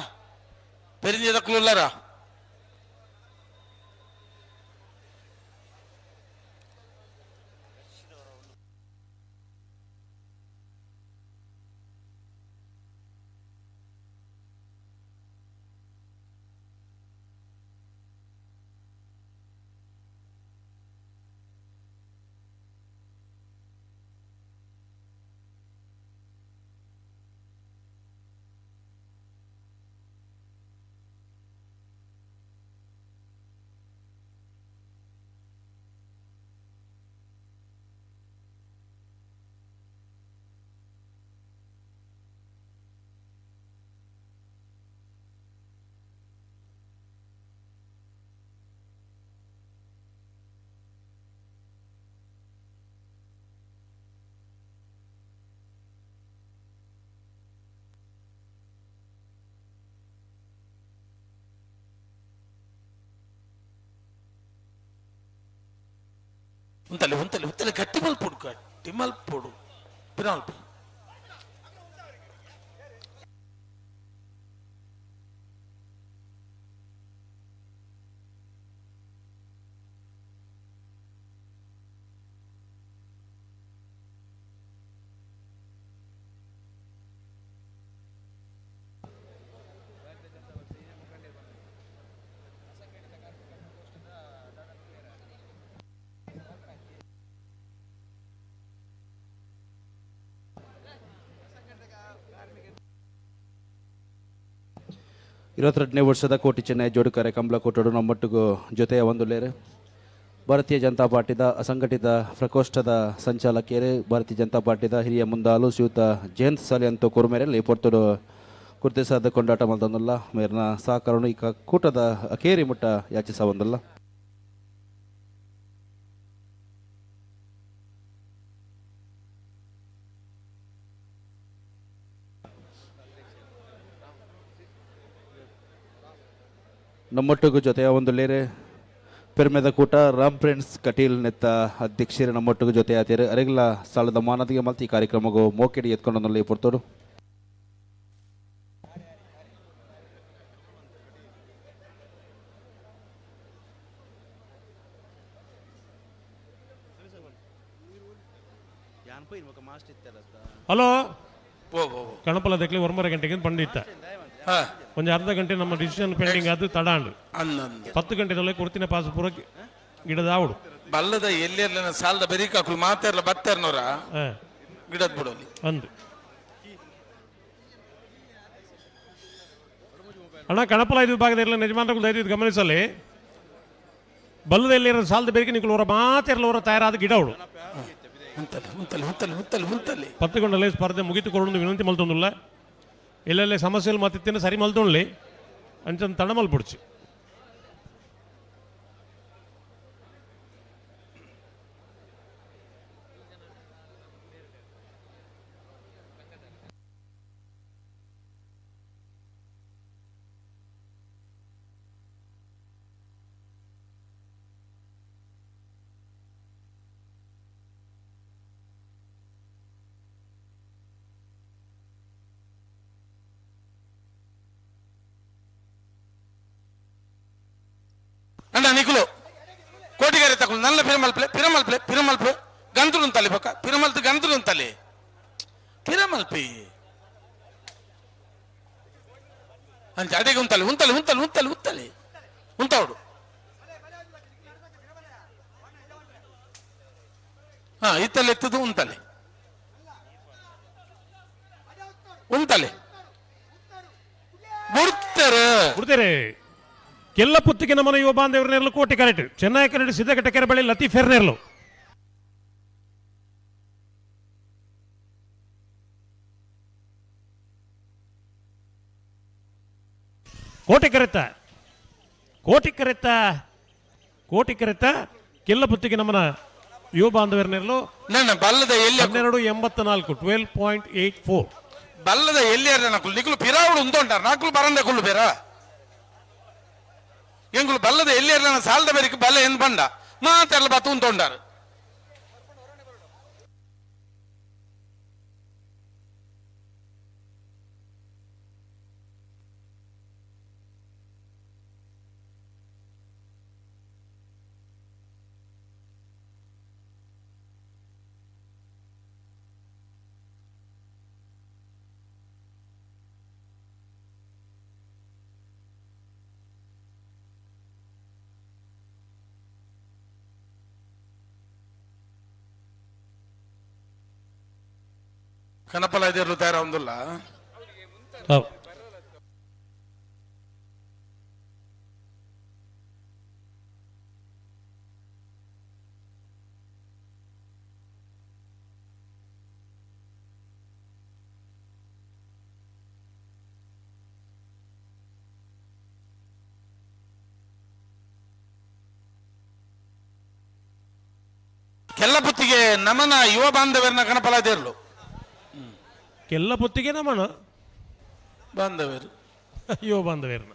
ಪೆರಿಂಜದ ಕುಲ್ಲ ಉಳ್ಳಾರ ಉಂತಲೆ ಉಂತಲೆ ಉಂತಲೆ ಗಟ್ಟಿ ಮಲ್ಪೊಡು ಗಟ್ಟಿ ಮಲ್ಪೊಡು ಪಿರಾಲ್ಪು ಇರುವತ್ತೆರಡನೇ ವರ್ಷದ ಕೋಟಿ ಚೆನ್ನೈ ಜೋಡುಕರೆ ಕಂಬಳ ಕೂಟಡು ನಮ್ಮೊಟ್ಟಿಗೂ ಜೊತೆಯ ಒಂದು ಲೇರು ಭಾರತೀಯ ಜನತಾ ಪಾರ್ಟಿದ ಅಸಂಘಟಿತ ಪ್ರಕೋಷ್ಠದ ಸಂಚಾಲಕಿಯರು ಭಾರತೀಯ ಜನತಾ ಪಾರ್ಟಿದ ಹಿರಿಯ ಮುಂದಾಲು ಶ್ರೀಯುತ ಜಯಂತ್ ಸಾಲಿ ಅಂತ ಕುರುಮೇರಲ್ಲಿ ಪೊರ್ತುಡು ಕುರ್ತಿಸಾದ ಕೊಂಡಾಟ ಮಲ್ತೊಂದುಲ್ಲ ಮೇರ್ನ ಸಹಕಾರನು ಈ ಕೂಟದ ಅಕೇರಿ ಮುಟ್ಟ ಯಾಚಿಸವಂದಲ್ಲ. ನಮ್ಮೊಟ್ಟಿಗೂ ಜೊತೆಯ ಒಂದು ಲೇರೆ ಪೆರ್ಮೆದ ಕೂಟ ರಾಮ್ ಫ್ರೆಂಡ್ಸ್ ಕಟೀಲ್ ನೆತ್ತ ಅಧ್ಯಕ್ಷರು ನಮ್ಮೊಟ್ಟಿಗೂ ಜೊತೆ ಆತೀರು ಅರೆಗ್ಲ ಸ್ಥಳದ ಮಾನದಿಗೆ ಮಲ್ತಿ ಈ ಕಾರ್ಯಕ್ರಮಗೂ ಮೋಕೆಡಿ ಎತ್ಕೊಂಡು ಪೊರ್ತೋಡು. ಹಲೋ ಕಣಪಲ ದಕ್ಲಿ ಒಂಬರ ಗಂಟೆಗೆ ಪಂಡಿತ್ತ ಒಂದು ಅರ್ಧ ಗಂಟೆ ನಮ್ಮ ಡಿಸಿಷನ್ ಪೆಂಡಿಂಗ್ ಅದು ತಡಾಂಡು 10 ಗಂಟೆದೊಳಗೆ ಕೊಡ್ತಿನ ಪಾಸ್ ಪೂರ ಗಿಡದ ಆವಡು ಬಲ್ಲದ ಎಲ್ಲೆಲ್ಲ ಸಾಲದ ಬೆರಿಕಾಕುಲು ಮಾತಾಡ್ಲ ಬತ್ತಾರ್ನೋರ ಗಿಡದ ಬಿಡೋಲಿ ಅಂದು ಅಣ್ಣ ಕಣಪಲ ಇದು ವಿಭಾಗದ ಇರಲಿ ಯಜಮಾನರು ದಯವಿಟ್ಟು ಗಮನಿಸಲಿ ಬಲ್ಲದ ಎಲ್ಲಿರೋ ಸಾಲದ ಬೆರಿಕೆ ನಿಕ್ಕಲು ಅವರ ಮಾತಿರಲ್ಲ ಅವರ ತಯಾರಾದ ಗಿಡ ಅವಳು 10 ಗಂಟೆ ಸ್ಪರ್ಧೆ ಮುಗಿತುಕೊಳ್ಳಲು ವಿನಂತಿ ಮಲ್ತೊಂದುಲ್ಲ ಎಲ್ಲೆಲ್ಲೇ ಸಮಸ್ಯೆలు ಮತ್ತಿತ್ತೇನೆ ಸರಿ ಮಲ್ತೊಂಡ್ಲಿ ಅಂಚನ್ ತಡ ಮಲ್ಪುಡ್ಚಿ. ಅಣ್ಣ ನಿಖಲು ಕೋಟಿಗಾರಿ ತಕೊಂಡು ನನ್ನ ಪಿರಮಲ್ಪ್ಲೆ ಪಿರಮಲ್ಪ್ಲೆ ಪಿರಮಲ್ಪೆ ಗಂತಲು ಅಂತಲ್ಲಿ ಬಕ್ಕ ಪಿರಮಲ್ತು ಗಂತಲು ಅಂತಲ್ಲಿ ಪಿರಮಲ್ಪಿ ಅಂಚ ಅಡಿಗೆ ಉಂತಲ್ಲಿ ಉಂತಲಿ ಉಂತಲಿ ಉಂತಲಿ ಉಂತಲಿ ಉಂತಾವಡು ಹಾ ಇತ್ತಲ್ಲಿ ಎತ್ತದು ಉಂತಲೆ ಉಂತಲೆ ಬಿಡ್ತಾರೆ ಬಿಡ್ತಾರೆ. ಕೆಲ್ಲ ಪುತ್ತಿಗೆ ನಮ್ಮನ ಯುವ ಬಾಂಧವ್ರ ನೇರಲು ಕೋಟಿ ಕರೆಕ್ಟ್ ಚೆನ್ನೈ ಕನ್ನಡ ಸಿದ್ದಘಟ್ಟ ಕೆರೆ ಬಳಿ ಲತೀಫ್ ನೇರಲು ಕೋಟಿ ಕರೆತ ಕೋಟಿ ಕರೆತ ಕೋಟಿ ಕರೆತ ಕೆಲ್ಲ ಪುತ್ತಿಗೆ ನಮ್ಮನ ಯುವ ಬಾಂಧವ್ರ ನೇರಲು ನನ್ನ ಬಲ್ಲದ ಎಲ್ಲಿ 12.84 12.84 ಬಲ್ಲದ ಎಲ್ಲಿ ನಿಕಲು ಪಿರಾವಳು ಉಂಟುಂಟಾರ ನಾಕುಲು ಬರಂದೆ ಕುಲ್ಲು ಬೇರ ಎಂಗುಲು ಬಲ್ಲದ ಎಲ್ಲಿ ಸಾಲದ ಬೇರಿಕೆ ಬಲ್ಲ ಎಂದು ಬಂಡ ಮಾತೆಲ್ಲ ಬತ್ತು ಉಂಟುಂಟಾರು. ಕನಪಲ ಇದಿರಲು ತಯಾರ ಒಂದುಲ್ಲ ಕೆಲ್ಲ ಪುತ್ತಿಗೆ ನಮನ ಯುವ ಬಾಂಧವ್ಯರನ್ನ ಕನಪಲ ಇದಿರಲು ಕೆಲ್ಲ ಪುತ್ತಿಗೆ ನಮನ ಬಾಂಧವ್ಯರು ಯುವ ಬಾಂಧವ್ಯರನ್ನ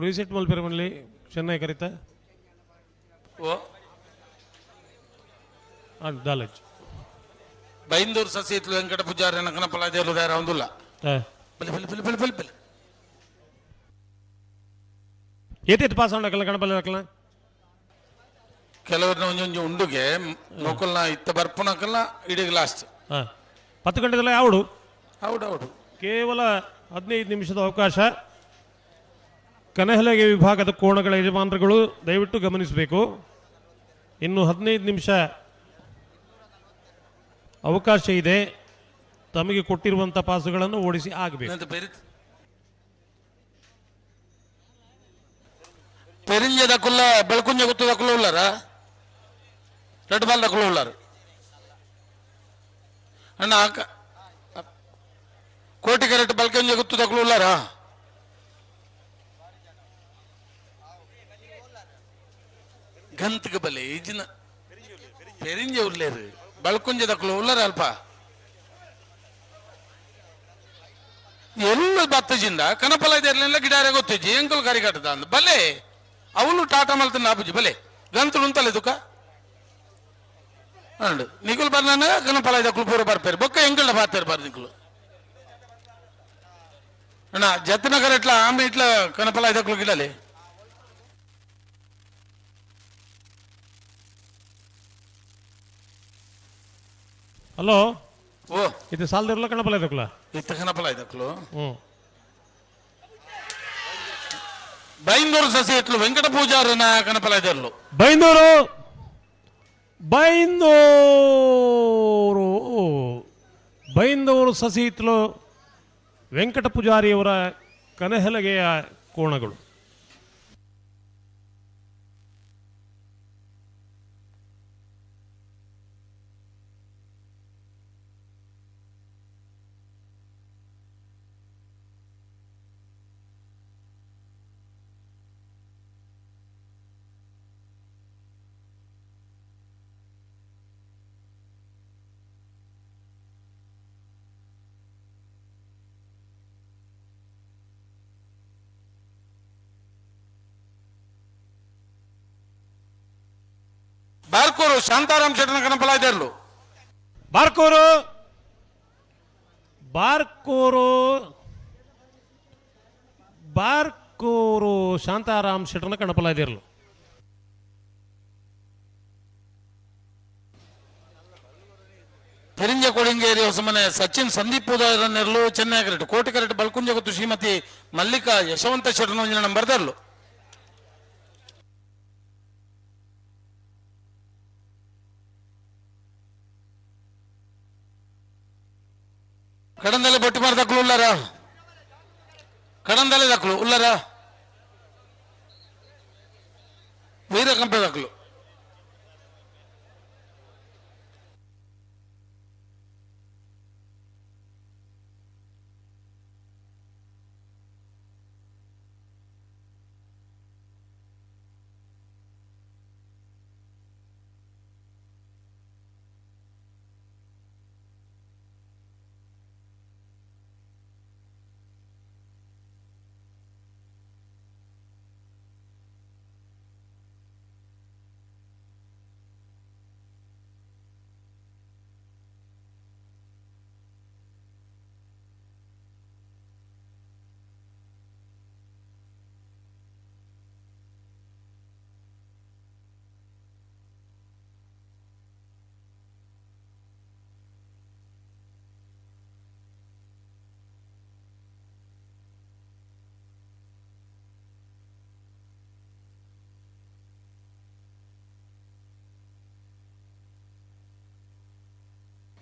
ರೀಸೆಟ್ ಮಲ್ಪೆರಮಲ್ಲಿ ಚೆನ್ನೈ ಕರಿತ ಓ ದಾಲಜ್ ಬೈಂದೂರು ಸಸಿತ್ಲು ವೆಂಕಟ ಪೂಜಾರಿ ಕನಪಲ ದೇವರು ದಾರ ಒಂದುಲ್ಲ. ಬಲೆ ಬಲೆ ಬಲೆ ಬಲೆ ಬಲೆ ಬಲೆ. ಏತೇತ್ ಪಾಸ್ ಆಂಡಕಲ್ಲ ಕಣಪಲ ದಾಕಲ? ಕೆಲವ್ರನ್ನ ಒಂಜೊಂಜಿ ಉಂಡುಗೆ ನೋಕಲ್ನ ಇತ್ತ ಬರ್ಪುನಕಲ್ಲ ಇಡೀ ಲಾಸ್ಟ್. 10 ಗಂಟೆದಲ್ಲ ಯಾವಡು? ಹೌದು ಹೌದು. ಕೇವಲ 15 ನಿಮಿಷದ ಅವಕಾಶ. ಕನಹಲಗೆ ವಿಭಾಗದ ಕೋಣಗಳ ಯಜಮಾನರುಗಳು ದಯವಿಟ್ಟು ಗಮನಿಸಬೇಕು. ಇನ್ನು 15 ನಿಮಿಷ ಅವಕಾಶ ಇದೆ. ತಮಗೆ ಕೊಟ್ಟಿರುವಂಥ ಪಾಸುಗಳನ್ನು ಓಡಿಸಿ ಆಗಬೇಕು. ಪೆರಿಂಜ ದಕುಲ್ಲ ಬೆಳಕುಂಜ ಗುತ್ತು ದಕುಲ್ಲ ಉಳ್ಳಾರ, ರೆಡ್ ಬಾಲ್ ದಕುಲ್ಲ ಉಳ್ಳಾರ ಅಣ್ಣ. ಕೋಟಿ ಕರೆಕ್ಟ್ ಬಲ್ಕಂಜ ಗುತ್ತು ದಕುಲ್ಲ ಉಳ್ಳಾರ. ಗಂತಕ ಬಲೆ ಈಜಿನ ಪೆರಿಂಜ ಉಳ್ಳೇರು ಬೆಳಕುಂಜ ದಕುಲ್ಲ ಉಳ್ಳಾರ ಅಲ್ಪ ಎಲ್ಲ ಬತ್ತಜಿಂದ ಕನಪಲ ಇರಲಿಲ್ಲ ಗಿಡಾರೆ ಗೊತ್ತಿಜ್ಜಿ ಎಂಕಲ್ ಕರಿ ಕಟ್ಟದ ಅಂದ್ ಬಲೆ ಅವಳು ಟಾಟಾ ಮಲ್ತನ ಆಪುಜಿ ಬಲೆ ಗಂತುಲು ಉಂತಲೆ ದುಃಖ ಅಂಡ್ ನಿಕುಲ್ ಬರ್ನಾನ ಕನಪಲ ದಕ್ಕಲು ಪೂರ ಬರ್ಪೇರು ಬೊಕ್ಕ ಎಂಕಲ್ಡ ಬಾತೇರು ಬಾರ್ ನಿಕುಲು ಅಣ್ಣ ಜತ್ನಗರ ಇಟ್ಲ ಆಮೆ ಇಟ್ಲ ಕನಪಲ ದಕ್ಕಲು ಗಿಡಲೆ. ಹಲೋ ಓ ಇದು ಸಾಲದಿರಲ್ಲ ಕಣಪಲ ದಕ್ಕಲ ಇತ್ತ ಕನಪಲ ದಕ್ಕಲು ಬೈಂದೂರು ಸಸಿ ಇಟ್ಲು ವೆಂಕಟ ಪೂಜಾರನ ಕನಪಲ ಇದರ್ಲು. ಬೈಂದೂರು ಬೈಂದೂರು ಬೈಂದೂರು ಸಸಿ ಇತ್ಲು ವೆಂಕಟ ಪೂಜಾರಿಯವರ ಕನಹಲಗೆಯ ಕೋಣಗಳು. ಬಾರ್ಕೂರು ಶಾಂತಾರಾಮ್ ಶೆಟ್ಟನ ಕನಪಲ ಇದರ್ಲು. ಬಾರ್ಕೂರು ಬಾರ್ಕೂರು ಬಾರ್ಕೂರು ಶಾಂತಾರಾಮ್ ಶೆಟ್ಟನ ಕಣಪಲ ಇದಿರ್ಲು. ಪೆರಿಂಜ ಕೊಡಿಂಗೇರಿ ಹೊಸಮನೆ ಸಚಿನ್ ಸಂದೀಪ್ ಪೂಜಾರನ್ನೆರ್ಲು ಚೆನ್ನೈ ಕರೆಕ್ಟ್ ಕೋಟಿ ಕರೆಕ್ಟ್ ಬಲ್ಕುಂಜ ಗೊತ್ತು ಶ್ರೀಮತಿ ಮಲ್ಲಿಕಾ ಯಶವಂತ ಶೆಟ್ಟನ ಒಂಜಿನ ನಂಬರ್ ದರ್ಲು. ಕಡಂದಲೆ ಬೊಟ್ಟಿ ಮಾರ ದಕ್ಕಲು ಉಳ್ಳಾರ, ಕಡಂದಲೆ ದಕ್ಕಲು ಉಳ್ಳಾರ, ವೀರ ಕಂಪೆ ದಕ್ಕಲು.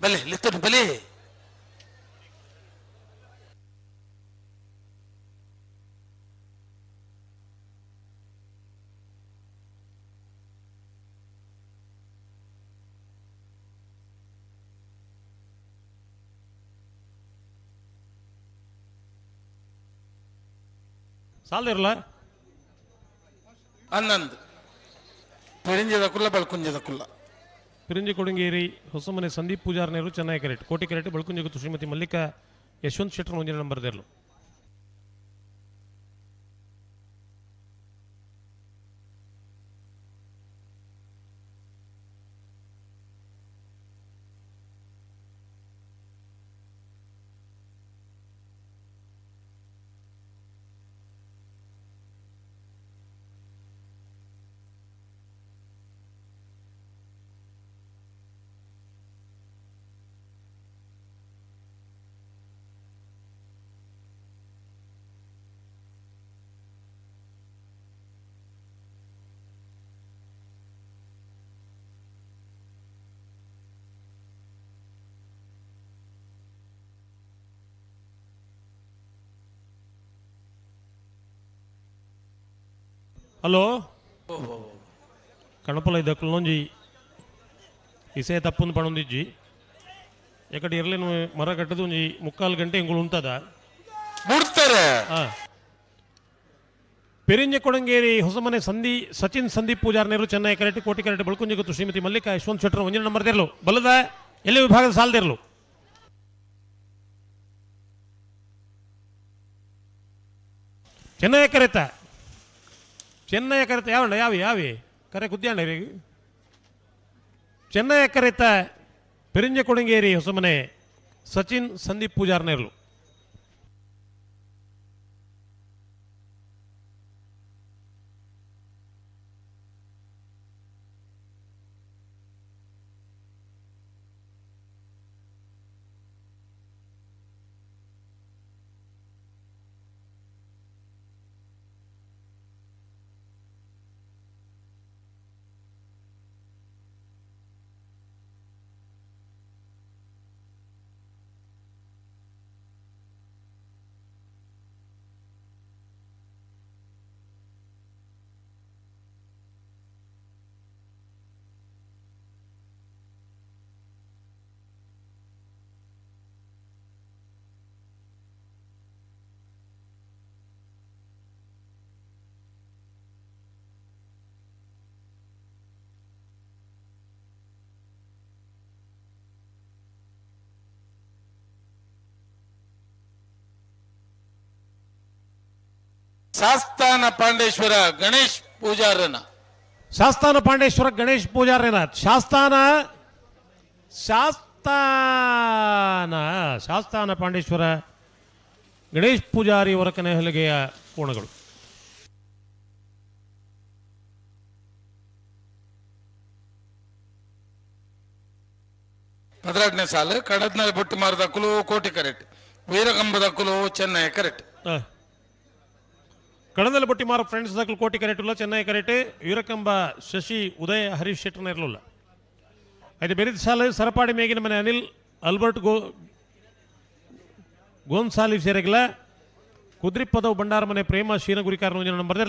ಬಲೆ ಲಿತ್ತನು ಬಲೆ. ಸಾಲದಿರಲ್ಲ ಅನ್ನಂದು ಪೆರಿಂಜದ ಕುಲ್ಲ ಬಲ್ಕುಂಜದ ಕುಲ್ಲ. ಪಿರಿಂಜಿ ಕೊಡಂಗೇರಿ ಹೊಸಮನೆ ಸಂದೀಪ್ ಪೂಜಾರ್ನೇರು ಚೆನ್ನೈ ಕರೆಕ್ಟ್ ಕೋಟಿ ಕರೆಕ್ಟ್ ಬಳ್ಕುಂಜ ಗೊತ್ತು ಶ್ರೀಮತಿ ಮಲ್ಲಿಕಾ ಯಶವಂತ್ ಶೆಟ್ಟರ್ ಒಂಜಿನ ನಂಬರ್ ದೇರ್ಲು. ಹಲೋ ಕಣಪಲ ಇದಕ್ಕಲೊಂಜಿ ಇಸೆ ತಪ್ಪುಂದು ಪಣೊಂದಿಜ್ಜಿ ಎಕಡೆ ಇರ್ಲೇನು ಮರ ಕಟ್ಟದು ಒಂಜಿ ಮುಕ್ಕಾಲು ಗಂಟೆ ಇಂಗುಳು ಉಂತದ ಬಿಡ್ತಾರೆ. ಪೆರಿಂಜ ಕೊಡಂಗೇರಿ ಹೊಸಮನೆ ಸಂಧಿ ಸಚಿನ್ ಸಂದೀಪ್ ಪೂಜಾರ್ನೇರು ಚೆನ್ನೈ ಕರೆಕ್ಟ್ ಕೋಟಿ ಕರೆಕ್ಟ್ ಬಳ್ಕುಂಜಿ ಗೊತ್ತು ಶ್ರೀಮತಿ ಮಲ್ಲಿಕಾ ಯಶವಂತ್ ಶೆಟ್ಟರ್ ಒಂಜಿನ ನಂಬರ್ ತೆರಲು ಬಲದ ಎಲ್ಲಿ ವಿಭಾಗದ ಸಾಲದಿರಲು ಚೆನ್ನೈ ಕರೆತ ಚೆನ್ನೈ ಕರೆತ ಯಾವಣ್ಣ ಯಾವಿ ಯಾವಿ ಕರೆ ಕುದ್ಯಾಣ ಚೆನ್ನೈ ಕರೆತ ಪೆರಿಂಜ ಕೊಡಂಗೇರಿ ಹೊಸಮನೆ ಸಚಿನ್ ಸಂದೀಪ್ ಪೂಜಾರ್ನೇರ್ಲು ಶಾಸ್ತಾನ ಪಾಂಡೇಶ್ವರ ಗಣೇಶ್ ಪೂಜಾರನ ಶಾಸ್ತಾನ ಪಾಂಡೇಶ್ವರ ಗಣೇಶ್ ಪೂಜಾರನ ಶಾಸ್ತಾನ ಶಾಸ್ತಾನ ಶಾಸ್ತಾನ ಪಾಂಡೇಶ್ವರ ಗಣೇಶ್ ಪೂಜಾರಿ ಅವರ ಹಲಿಗೆಯ ಕೋಣಗಳು. 12ನೇ ಸಾಲು ಕಡದ್ನಲ್ಲಿ ಬುಟ್ಟಿ ಮಾರದ ಕುಲು ಕೋಟಿ ಕರೆಕ್ಟ್, ವೀರಗಂಬದ ಕುಲು ಚೆನ್ನೈ ಕರೆಕ್ಟ್. ಕಡದಲ್ಲಿ ಬುಟ್ಟಿ ಮಾರ ಫ್ರೆಂಡ್ಸ್ ದಕ್ಕಲು ಕೋಟಿ ಕರೆಕ್ಟ್ ಇಲ್ಲ, ಚೆನ್ನೈ ಕರೆಕ್ಟ್. ವೀರಕಂಬ ಶಶಿ ಉದಯ ಹರೀಶ್ ಶೆಟ್ಟರ್ನ ಇರಲಿಲ್ಲ. ಐದು ಬೇರೆ ಸಾಲು ಸರಪಾಡಿ ಮೇಗಿನ ಮನೆ ಅನಿಲ್ ಅಲ್ಬರ್ಟ್ ಗೋನ್ಸಾಲಿ ಸೇರಗಿಲ್ಲ. ಕುದ್ರಿಪದವು ಭಂಡಾರ ಮನೆ ಪ್ರೇಮ ಶೀನಗುರಿಕಾರ ನಂಬರ್.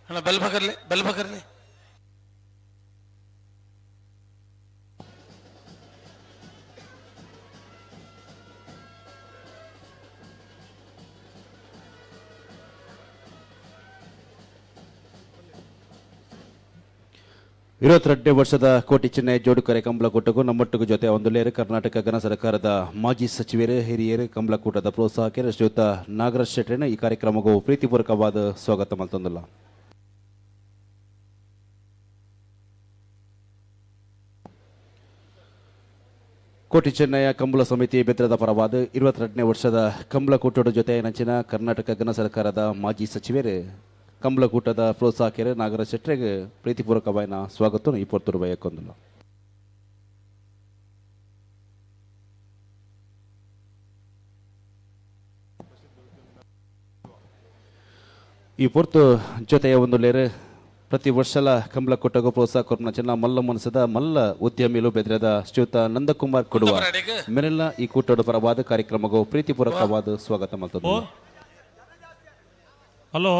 ಅಣ್ಣ ಬಲ್ಬಕರ್ಲೆ ಬಲ್ಬಕರ್ಲೆ. 22 ವರ್ಷದ ಕೋಟಿ ಚೆನ್ನೈ ಜೋಡುಕರೆ ಕಂಬಳಕೂಟಕ್ಕೂ ನಮ್ಮೊಟ್ಟಿಗೂ ಜೊತೆ ಒಂದು ಲೇರು ಕರ್ನಾಟಕ ಘನ ಸರ್ಕಾರದ ಮಾಜಿ ಸಚಿವರು ಹಿರಿಯರು ಕಂಬಳಕೂಟದ ಪ್ರೋತ್ಸಾಹಕರು ಶ್ರೀಯುತ ನಾಗರಾಜ್ ಶೆಟ್ಟರನ್ನು ಈ ಕಾರ್ಯಕ್ರಮಕ್ಕೂ ಪ್ರೀತಿಪೂರ್ವಕವಾದ ಸ್ವಾಗತ ಮಲ್ತೊಂದಿಲ್ಲ. ಕೋಟಿ ಚೆನ್ನಯ್ಯ ಕಂಬಳ ಸಮಿತಿ ಬೆದ್ರದ ಪರವಾದ 22ನೇ ವರ್ಷದ ಕಂಬಳಕೂಟದ ಜೊತೆ ನಂಚಿನ ಕರ್ನಾಟಕ ಘನ ಸರ್ಕಾರದ ಮಾಜಿ ಸಚಿವರು ಕಂಬಳಕೂಟದ ಪ್ರೋತ್ಸಾಹಕರು ನಾಗರಾಜ್ ಶೆಟ್ಟರಿಗೆ ಪ್ರೀತಿಪೂರ್ವಕವಾದ ಸ್ವಾಗತ ಈ ಪೊರ್ತುರು ಬಯಕೊಂದಿಲ್ಲ. ಈ ಪೊರ್ತು ಜೊತೆಯ ಒಂದು ಲೇರು ಪ್ರತಿ ವರ್ಷಲ ಕಂಬಳಕೂಟಗೂ ಪ್ರೋತ್ಸಾಹ ಕೊರ್ನ ಚೆನ್ನ ಮಲ್ಲ ಮನಸದ ಮಲ್ಲ ಉದ್ಯಮಿಲು ಬೆದ್ರದ ಶ್ರೀಯುತ ನಂದಕುಮಾರ್ ಕೊಡುವ ಮೇಲೆಲ್ಲ ಈ ಕೂಟದ ಪರವಾದ ಕಾರ್ಯಕ್ರಮಗೂ ಪ್ರೀತಿಪೂರ್ವಕವಾದ ಸ್ವಾಗತ ಮಾಡ್ತದೆ. ಹಲೋ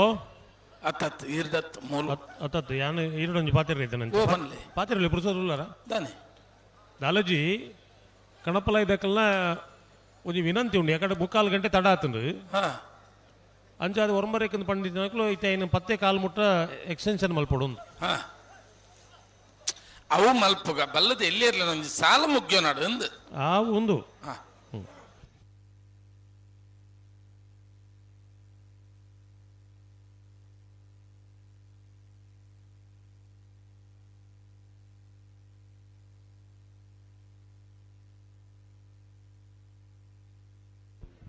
ಅತ್ತತ್ ಈರ್ದತ್ ಮೂಲ ಅತ್ತತ್ ಯಾನು ಈರಡೊಂಜಿ ಪಾತಿರ ಐತೆ ನಂಗೆ ಪಾತಿರಲಿ ಪುರುಷರುಲ್ಲಾರ ದಾನೆ ದಾಲಜಿ ಕಣಪಲ ಇದಕ್ಕೆಲ್ಲ ಒಂಜಿ ವಿನಂತಿ ಉಂಡು ಯಾಕಂದ್ರೆ ಮುಕ್ಕಾಲು ಗಂಟೆ ತಡ ಆತಂದು ಅಂಚಾದ ಒರಂಬರೇಕಂದು ಪಂಡಿತನಕ್ಲು ಐತೆ ಇನ್ನು ಪತ್ತೆ ಕಾಲು ಮುಟ್ಟ ಎಕ್ಸ್ಟೆನ್ಷನ್ ಮಲ್ಪಡು ಅವು ಮಲ್ಪುಗ ಬಲ್ಲದ ಎಲ್ಲಿ ಇರಲಿ ನಂಜಿ ಸಾಲ ಮುಗ್ಯೋ ನಾಡು ಅಂದು ಆ ಒಂದು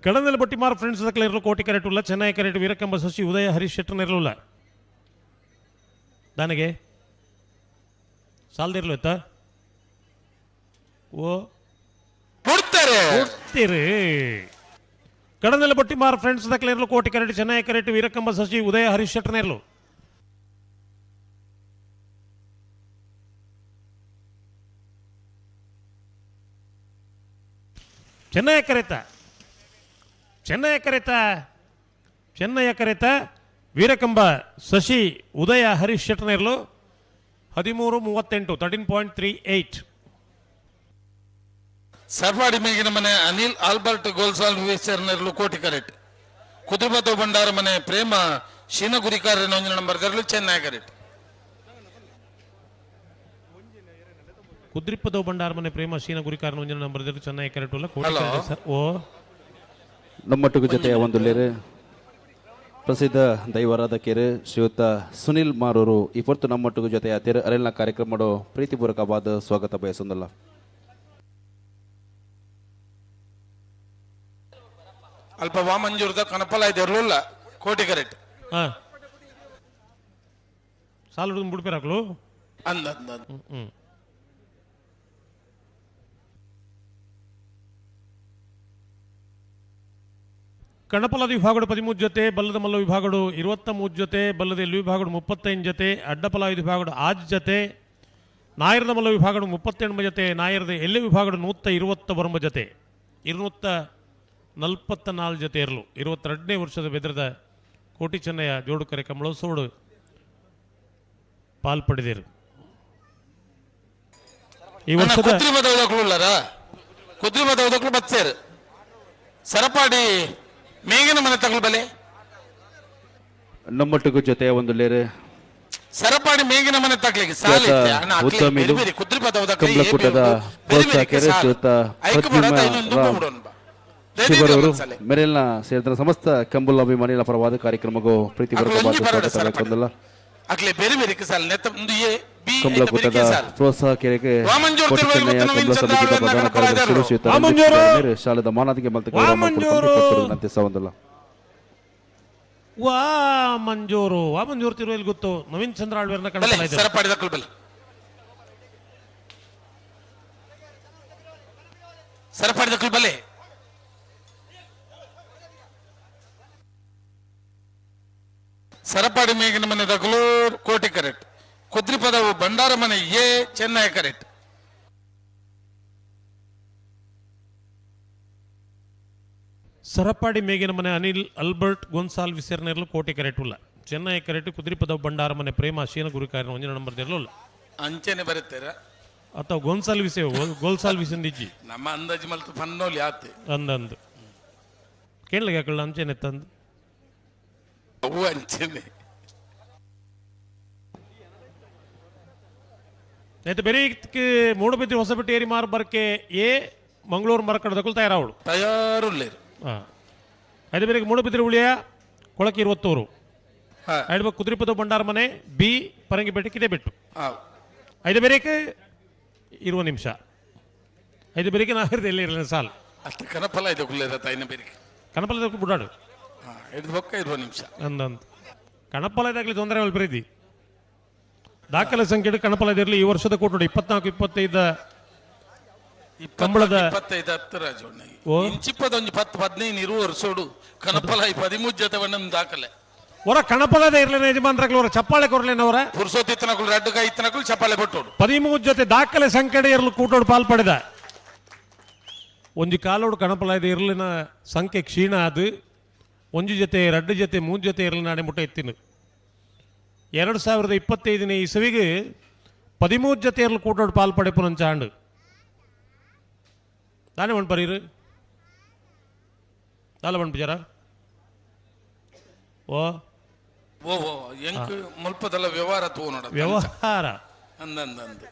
ಕಡನೆಲ ಬೊಟ್ಟಿಮಾರ್ ಫ್ರೆಂಡ್ಸ್ ದಕ್ಲ ಕೋಟಿ ಕರೆಟ್ ಉಲ್ಲ ಚೆನ್ನೈ ಕರೆಟ್ ವೀರಕಂಬ ಶಶಿ ಉದಯ ಹರೀಶ್ ಶೆಟ್ಟರ್ ಇರಲಿಲ್ಲ ದಾನಿಗೆ ಸಾಲದಿರ್ಲು ಆಯ್ತಾ ಓ ಕೊಡ್ತಾರೆ ಕೊಡ್ತೀರಿ. ಕಡನೆಲ ಬೊಟ್ಟಿಮಾರ್ ಫ್ರೆಂಡ್ಸ್ ದಕ್ಲ ಕೋಟಿ ಕರೆಟ್ ಚೆನ್ನೈ ಕರೆಟ್ ವೀರಕಂಬ ಶಶಿ ಉದಯ ಹರೀಶ್ ಶೆಟ್ಟರ್ ಇರಲು. ಚೆನ್ನೈ ಕರೆತ ಚೆನ್ನೈ ಕರೆತ ಚೆನ್ನೈ ಕರೆತ ವೀರಕಂಬ ಶಶಿ ಉದಯ ಹರೀಶ್ ಶೆಟ್ಟನೇರ್ಲು 13:38 13.38. ಸರ್ವಾಡಿ ಮೇಗಿನ ಮನೆ ಅನಿಲ್ ಆಲ್ಬರ್ಟ್ ಗೋಲ್ಸಾಲ್ವೇಸರ್ನೆರ್ಲು ಕೋಟಿ ಕರೆಟ್. ಕುದುಬದ ಭಂಡಾರ ಮನೆ ಪ್ರೇಮ ಶೀನಗುರಿಕಾರ ಒಂಜಿ ನಂಬರ್ ದರ್ಲು ಚೆನ್ನೈ ಕರೆಟ್. ಕುದ್ರಿಪ್ಪದ ಭಂಡಾರ ಮನೆ ಪ್ರೇಮ ಶೀನ ಗುರಿಕಾರ ಒಂಜಿ ನಂಬರ್ ದರ್ಲು ಚೆನ್ನೈ ಕರೆಟ್ ಉಲ್ಲ ಕೋಟಿ ಹಲೋ. ಕರೆಟ್ ಸರ್. ಓ ನಮ್ಮೊಟ್ಟಿಗೂ ಜೊತೆಯ ಒಂದು ಲೇರು ಪ್ರಸಿದ್ಧ ದೈವಾರಾಧಕರು ಶ್ರೀಯುತ ಸುನಿಲ್ ಮಾರೂರು ಈ ಹೊರತು ನಮ್ಮೊಟ್ಟಿಗೂ ಜೊತೆಯ ತೆರೆ ಅರೆಲ್ನ ಕಾರ್ಯಕ್ರಮ ಪ್ರೀತಿಪೂರ್ವಕವಾದ ಸ್ವಾಗತ ಬಯಸೊಂದಲ್ಲ. ಅಲ್ಪ ವಾಮಂಜೂರ್ದ ಕನಪಲ ಇದಿರಲಿಲ್ಲ ಕೋಟಿ ಕರೆಟ್. ಹಾ ಸಾಲು ಹಿಡಿದು ಬಿಡ್ಪಿರಾಕ್ಲು ಅಂದ ಅಂದ ಅಂದ. ಹ್ಮ್. ಕಣಪಲದ ವಿಭಾಗಡು 13 ಜೊತೆ, ಬಲ್ಲದ ಮಲ್ಲ ವಿಭಾಗಡು 23 ಜೊತೆ, ಬಲ್ಲದ ಎಲ್ಲಿ ವಿಭಾಗಡು 35 ಜೊತೆ, ಅಡ್ಡಪಲ ವಿಭಾಗಡು 6 ಜೊತೆ, ನಾಯರದ ಮಲ್ಲ ವಿಭಾಗಡು 38 ಜೊತೆ, ನಾಯರದ ಎಲ್ಲಿ ವಿಭಾಗಡು 129 ಜೊತೆ, 244 ಜೊತೆ ಇರಲು 22ನೇ ವರ್ಷದ ಬೆದರದ ಕೋಟಿ ಚೆನ್ನಯ್ಯ ಜೋಡುಕರೆ ಕಮಲೋತ್ಸವಡು ಪಾಲ್ಪಡೆದಿರು. ಈ ವರ್ಷದ ಕುದ್ರಿಮದ ಬತ್ಸೇರು ಸರಪಾಡಿ ಮೇಗಿನ ಮನೆ ತಗಲು ಬಲೆ ನಮ್ಮೊಟ್ಟಿಗೂ ಜೊತೆಯ ಒಂದು ಲೇರು ಸರಪಾಡಿ ಮೇಗಿನ ಮನೆ ತಗ್ಲಿಕ್ಕೆ ಸಾಲ ಇತ್ತೆ. ಅಣ್ಣ, ಅಕ್ಲೆ ಉದ್ಯಮಿಲು ಬೇರೆ ಬೇರೆ ಕುದ್ರಿಪದ ಉದಕ್ಲೆ ಕಂಬಳಕೂಟದ ಏ ಬೇರೆ ಬೇರೆ ಪ್ರೋತ್ಸಾಹಕರು ಸಾಲ. ಶ್ರೀಯುತ ಐಕ್ ಬಡ ಪ್ರದ್ಯುಮ್ನ ಇನ್ನೊಂದು ದುಡ್ಡು ರಾಮ್ ಬಿಡೋಣ ಬಾ. ಶಿವರವರು ಸಲೆ. ಮೆರೆಲ್ನ ಸೇರಿದ ಸಮಸ್ತ ಕಂಬುಲ ಅಭಿಮಾನಿಗಳ ಪರವಾದ ಕಾರ್ಯಕ್ರಮಕ್ಕೂ ಪ್ರೀತಿಪೂರ್ವಕವಾದ ಅಕ್ಲೆ ಒಂಜಿ ಬರಡ ಸ್ವಾಗತ ಬೇಕೊಂದಲ್ಲ. ಅಕ್ಲೆ ಬೇರೆ ಬೇರೆ ಸಾಲ ನೆತ್ತ ಒಂದು ಎ ಬಿ ಐತ ಬೇರೆ ಕಂಬಳಕೂಟದ ಸಾಲ. ಪ್ರೋತ್ಸಾಹಕರಿಗೆ ವಾಮಂಜೂರು ಕೋಟಿ ತಿರುವಳಿ ಚೆನ್ನಯ್ಯ ಮತ್ತು ನವೀನ್ ಕಂಬಳ ಚಂದ್ರ ಸಮಿತಿಯ ಆಳ್ವೆಯನ್ನ ಪ್ರಧಾನ ಗಣಪರಾಯ ಕಾರ್ಯದರ್ಶಿಗಳು ಇದ್ದಾರೆ. ಶ್ರೀಯುತ ವಾಮಂಜೂರು! ರಂಜಿತ್ ಮೇರೆ ಶಾಲೆದ ಮಾನಾದಿಗೆ ಮಲ್ತ ಗೌರವ ವಾಮಂಜೂರು! ಮಾಡಿಕೊಂಡು ಸವಂದಲ್ಲ. ವಾ ಮಂಜೂರು ವಾ ಮಂಜೂರು ತಿರುವಲ್ಲಿ ಗೊತ್ತು ನವೀನ್ ಚಂದ್ರ ಆಳ್ವೇರ್ನ ಬಲೆ ಕಣಪಲ ಇದ್ದಾರೆ. ಸರಪಾಡಿ ದಕ್ಕಲು ಬಲೆ ಸರಪಾಡಿ ದಕ್ಕಲು ಬಲೆ. ಸರಪಾಡಿ ಮೇಗಿನ ಮನೆ ದಕ್ಕಲು ಕೋಟಿ ಕರೆಕ್ಟ್. ಕುದ್ರಿಪದವು ಭಂಡಾರ ಮನೆ ಎ ಚೆನ್ನೈ ಕರೆಕ್ಟ್. ಸರಪಾಡಿ ಮೇಗಿನ ಮನೆ ಅನಿಲ್ ಅಲ್ಬರ್ಟ್ ಗೋನ್ಸಾಲ್ವಿಸರ್ನೆರ್ಲು ಕೋಟಿ ಕರೆಕ್ಟ್ ಉಲ್ಲ ಚೆನ್ನೈ ಕರೆಕ್ಟ್. ಕುದ್ರಿಪದವು ಭಂಡಾರ ಮನೆ ಪ್ರೇಮ ಶೀನ ಗುರುಕಾರನ ಒಂಜಿನ ನಂಬರ್ ಇರಲಿಲ್ಲ. ಅಂಚೆನೆ ಬರುತ್ತೀರ ಅಥವಾ ಗೋನ್ಸಾಲ್ವಿಸೆ ಗೋಲ್ಸಾಲ್ವಿಸಂದಿಜ್ಜಿ ನಮ್ಮ ಅಂದಾಜು ಮಲ್ತು ಪನ್ನೋಲಿ ಆತೆ ಅಂದಂದು ಕೇಳಲಿಕ್ಕೆ ಹಾಕಲ್ಲ ಅಂಚೆನೆ ತಂದು ಅವು ಅಂಚೆನೆ ಆಯ್ತು. ಬೇರೆ ಮೂಡಬಿದ್ರಿ ಹೊಸಪೇಟೆ ಏರಿ ಮಾರು ಬರಕೆ ಎ ಮಂಗಳೂರು ಮರಕಡದಕ್ಕೂ ತಯಾರಾವಳು ತಯಾರುಳ್ಳೇರು. ಹಾಂ ಐದು ಬೇರೆ ಮೂಡಬಿದ್ರಿ ಉಳಿಯ ಕೊಳಕ್ಕೆ 21 ಹಾ. ಐದು ಕುದ್ರಿಪದ ಭಂಡಾರ ಮನೆ ಬಿ ಪರಂಗಿಪೇಟೆ ಕಿದೆ ಬಿಟ್ಟು ಹಾ. ಐದು ಬೇರೆಗೆ 20 ನಿಮಿಷ ಐದು ಬೇರೆಗೆ ನಾವಿರ್ದೆ ಎಲ್ಲಿ ಇರಲಿಲ್ಲ ಸಾಲು ಅಷ್ಟು ಕನಪಲ ಇದೆ ಕುಲ್ಲೇರ ತಾಯಿನ ಬೇರೆ ಕನಪಲದ ಬುಡಾಡು ಹಾ ಹಿಡಿದು ಬೊಕ್ಕ 20 ನಿಮಿಷ ಅಂದಂತ ಕಣಪಲ ಇದಾಗಲಿ ತೊಂದರೆ ಮೇಲೆ ಬರೀದಿ ದಾಖಲೆ ಸಂಖ್ಯೆ ಕಣಪಲ ಇರಲಿ ಈ ವರ್ಷದ ಕೂಟು 24 25 ಕಂಬಳದ 25 ಹತ್ತು ರಾಜಣ್ಣ ಓ. ಇಂಚಿಪ್ಪದ ಒಂಜಿ 10 15 ಇರುವ ವರ್ಷೋಡು ಕನಪಲ 13 ಜೊತೆ ಒಂದೊಂದು ದಾಖಲೆ ಹೊರ ಕಣಪಲದ ಇರ್ಲಿನ ಯಜಮಾನ್ರಾಗ್ಲಿ ಅವರ ಚಪ್ಪಾಳೆ ಕೊರ್ಲೇನವರ ಪುರುಷೋತ್ತಿತ್ತನಕುಲು ರಡ್ಡು ಕೈ ಇತ್ತನಕುಲು ಚಪ್ಪಾಳೆ ಕೊಟ್ಟೋಡು 13 ಜೊತೆ ದಾಖಲೆ ಸಂಕಡೆ ಇರಲು ಕೂಟೋಡು ಪಾಲ್ ಪಡೆದ ಒಂಜಿ ಕಾಲೋಡು ಕಣಪಲ ಇರಲಿನ ಸಂಖ್ಯೆ ಕ್ಷೀಣ ಅದು ಒಂಜಿ ಜೊತೆ ರಡ್ಡು ಜೊತೆ ಮೂರು ಜೊತೆ ಇರಲಿ ನಾಡೆ ಮುಟ್ಟ ಎತ್ತಿನ 2025ನೇ ಇಸವಿಗೆ 13 ಜೊತೆ ಇರಲು ಕೂಟೋಡು ಪಾಲ್ ಪಡೆಪುನಂಚ ಆಂಡು ದಾನೆ ಒಂದು ಬರೀರು ದಾಲ ಪಂಪುಜಾರ ಓ ಓ ಓ ಎಂಕ್ ಮುಲ್ಪದಲ್ಲ ವ್ಯವಹಾರ ತೋ ನೋಡ ವ್ಯವಹಾರ ಅಂದ ಅಂದ ಅಂದ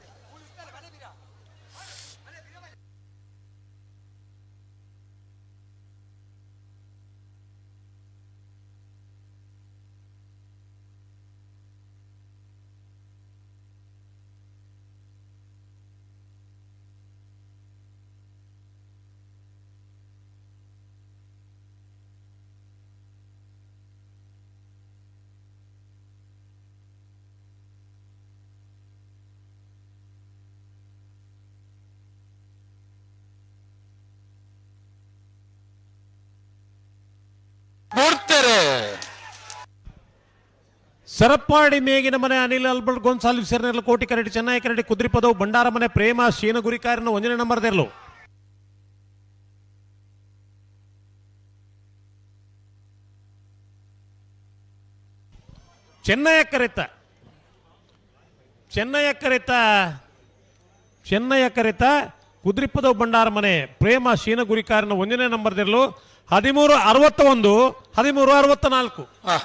ಸರಪ್ಪಾಡಿ ಮೇಗಿನ ಮನೆ ಅನಿಲ್ ಅಲ್ಬರ್ಟ್ ಗೊಂಸಾಲ್ವಿಸ್ ಸೇರ್ನೆರ್ಲು ಕೋಟಿ ಕರಡಿ ಚೆನ್ನೈ ಕರಡಿ ಕುದ್ರಿಪದವು ಭಂಡಾರ ಮನೆ ಪ್ರೇಮ ಶೀನ ಗುರಿಕಾರನ ಒಂದನೇ ನಂಬರ್ ದೇರ್ಲು. ಚೆನ್ನಯ ಕರೆತ ಚೆನ್ನಯ ಕರೆತ ಚೆನ್ನಯ ಕರೆತ ಕುದ್ರಿಪದವು ಭಂಡಾರ ಮನೆ ಪ್ರೇಮ ಶೀನ ಗುರಿಕಾರನ ಒಂದನೇ ನಂಬರ್ ದೇರ್ಲು. 13.61 13.64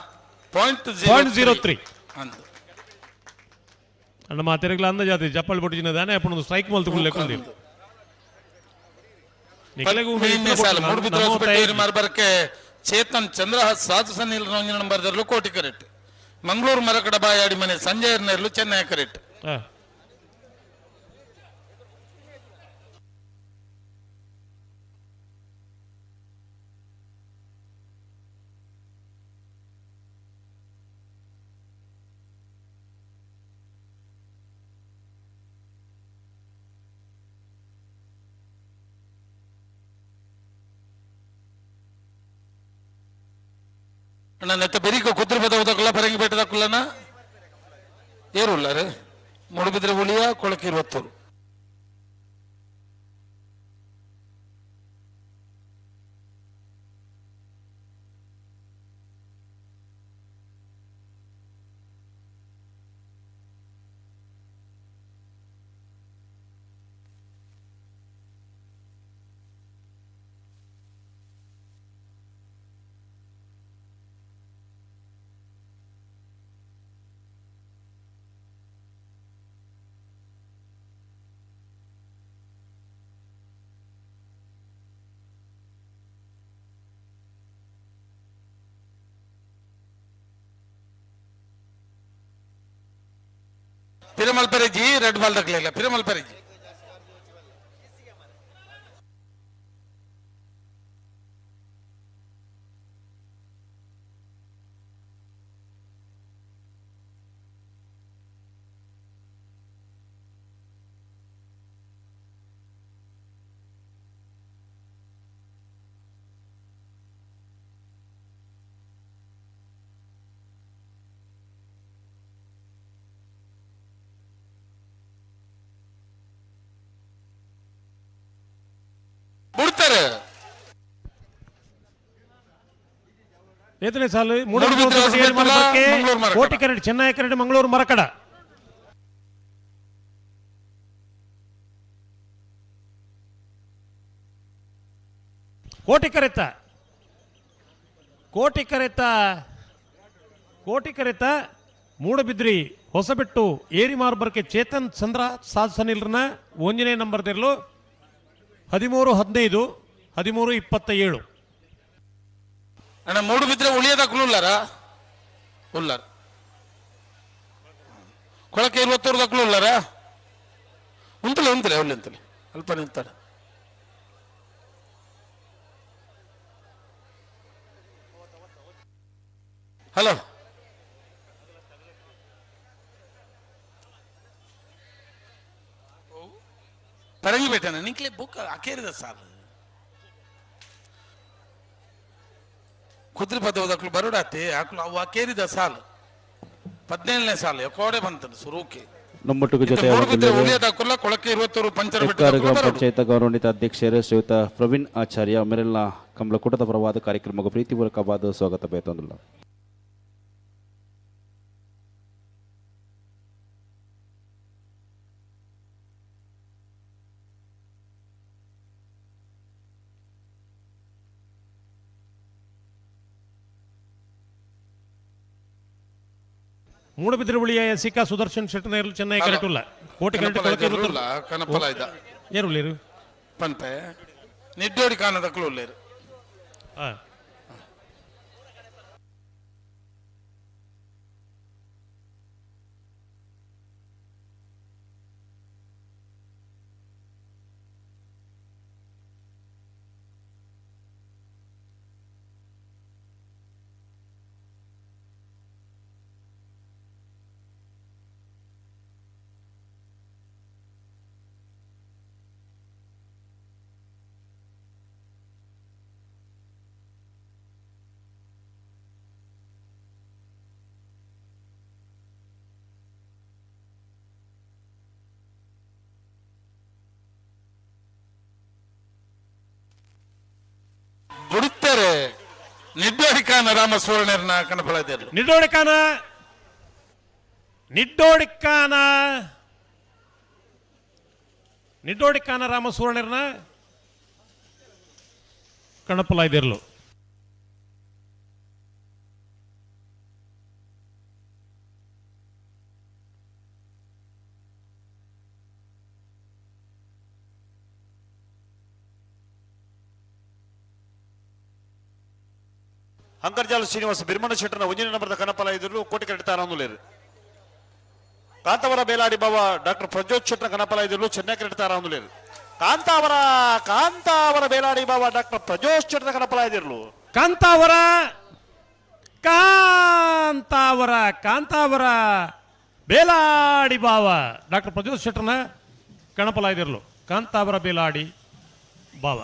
0.03. ಅಣ್ಣ మా ತಿರುಗಲ ಅಂದಾಜಾತಿ ಚಪ್ಪಲ್ ಬೊಟ್ಟಿನ ದಾನೆ ಅಪ್ಪನ ಸ್ಟ್ರೈಕ್ ಮಲ್ತುಕೊಳ್ಳೆ ಚೇತನ್ ಚಂದ್ರಹಾಸ್ ಸಾಧು ಸನ್ನಿಲ್ ನಂಬರ್ ದರ್ಲು ಕೋಟಿ ಕರೆಕ್ಟ್. ಮಂಗಳೂರು ಮರಕಡ ಬಾಯಾಡಿ ಮನೆ ಸಂಜಯ್ ನೆರ್ಲು ಚೆನ್ನೈ ಕರೆಕ್ಟ್. ನೆತ್ತ ಬೆರಿಕ ಕುದ್ರ ಬದಕಲ್ಲ ಪರಂಗಿ ಬೆಟ್ಟದಕ್ಕಲ್ಲನ ಏರುಲ್ಲಾರೆ ಮುಡುಬಿದ್ರೆ ಉಳಿಯ ಕೊಳಕಿರುವತ್ತರು. Piramal ಪೆರೆಜಿ red ball ತಗಲಿಲ್ಲ Piramal ಪೆರೆಜಿ. ಏತನೇ ಸಾಲು ಕೋಟಿ ಕರಡಿ ಚೆನ್ನೈ ಕರಡಿ ಮಂಗಳೂರು ಮರಕಡ. ಕೋಟಿ ಕರೆತ ಕೋಟಿ ಕರೆತ ಕೋಟಿ ಕರೆತ ಮೂಡಬಿದ್ರಿ ಹೊಸಬೆಟ್ಟು ಏರಿಮಾರ್ಬರ್ಕೆ ಚೇತನ್ ಚಂದ್ರ ಸಾಧು ಸನಿಲ್ರನ ಒಂದನೇ ನಂಬರ್ ದಿರ್ಲು. 13.15 13.27. ಅಣ್ಣ ಮೂಡುಬಿದ್ರೆ ಉಳಿಯದಕ್ಕೂ ಉಲ್ಲಾರ ಉಲ್ಲಾರ ಕೊಳಕೆ ಇರುವತ್ತೂರು ಉಲ್ಲಾರ ಉಂತಲೆ ಉಂತಲೆ ಅವಳಿ ಅಂತಲೆ ಅಲ್ಪ ನಿಂತಾರೆ. ಹಲೋ ಪರಂಗಿ ಬೇಟನ ನಿಂಕ್ಲೆ ಬುಕ್ ಅಕೇರಿದ ಸಾರ್ ಕುದ್ರಿ ಪದವದಕ್ಲು ಬರುಡಾತೆ ಆಕ್ಲು ಅವು ಅಕೇರಿದ ಸಾಲು 17ನೇ ಸಾಲು ಕೋಡೆ ಬಂತನು ಸುರೂಕೆ. ನಮ್ಮೊಟ್ಟಿಗೆ ಜೊತೆ ಗ್ರಾಮ ಪಂಚಾಯತ್ ಗೌರವಾನ್ವಿತ ಅಧ್ಯಕ್ಷರು ಶ್ರೀಯುತ ಪ್ರವೀಣ್ ಆಚಾರ್ಯ ಮೆರೆಲ್ನ ಕಂಬಳಕೂಟದ ಪರವಾದ ಕಾರ್ಯಕ್ರಮಕ್ಕೆ ಪ್ರೀತಿಪೂರ್ವಕವಾದ ಸ್ವಾಗತ ಬೇತೊಂದಿಲ್ಲ. ಮೂಡಬಿದ್ರೆ ಉಳಿಯ ಸಿಕ್ಕಾ ಸುದರ್ಶನ್ ಶೆಟ್ಟರ್ ಚೆನ್ನೈ ಕರೆಟುಲ್ಲ ಕೋಟಿ ಕರೆಟು ಕನಪಲ ಇದ್ದ ಏರು ಉಳ್ಳೇರು ಪಂಪೆ ನಿಡ್ಡೋಡಿ ಕಾನದಕ್ಕಲು ಉಳ್ಳೇರು. ಉಳ್ಳರೆ ನಿಡ್ಡೋಡಿಕಾನ ರಾಮ ಸುವರ್ಣರ್ನ ಕಣಪಲಾಯ್ದಿರ್ಲು. ನಿಡ್ಡೋಡಿಕಾನ ನಿಡ್ಡೋಡಿಕಾನ ನಿಡ್ಡೋಡಿಕಾನ ರಾಮ ಸುವರ್ಣರ್ನ ಕಣಪಲಾಯ್ದಿರ್ಲು. ಅಂಕರ್ಜಾಲ ಶ್ರೀನಿವಾಸ ಬಿರ್ಮಣ ಶೆಟ್ಟರ್ನ ಒಂಜಿನ ನಂಬರ್ದ ಕನಪಲ ಇದ್ರು ಕೋಟಿ ಕರೆಕ್ಟ್ ಆರಾಮುಲೇರು. ಕಾಂತಾವರ ಬೇಲಾಡಿ ಬಾಬಾ ಡಾಕ್ಟರ್ ಪ್ರಜ್ಯೋತ್ ಶೆಟ್ಟರ್ನ ಕನಪಲ ಇದ್ರು ಚೆನ್ನೈ ಕರೆಕ್ಟ್ ಆರಾಮುಲೇರು. ಕಾಂತಾವರ ಕಾಂತಾವರ ಬೇಲಾಡಿ ಬಾಬಾ ಡಾಕ್ಟರ್ ಪ್ರಜ್ಯೋತ್ ಶೆಟ್ಟರ್ನ ಕನಪಲ ಇದಿರ್ಲು. ಕಾಂತಾವರ ಕಾಂತಾವರ ಕಾಂತಾವರ ಬೇಲಾಡಿ ಬಾವ ಡಾಕ್ಟರ್ ಪ್ರಜ್ಯೋತ್ ಶೆಟ್ಟರ್ನ ಕಣಪಲ ಇದಿರ್ಲು. ಕಾಂತಾವರ ಬೇಲಾಡಿ ಬಾವ.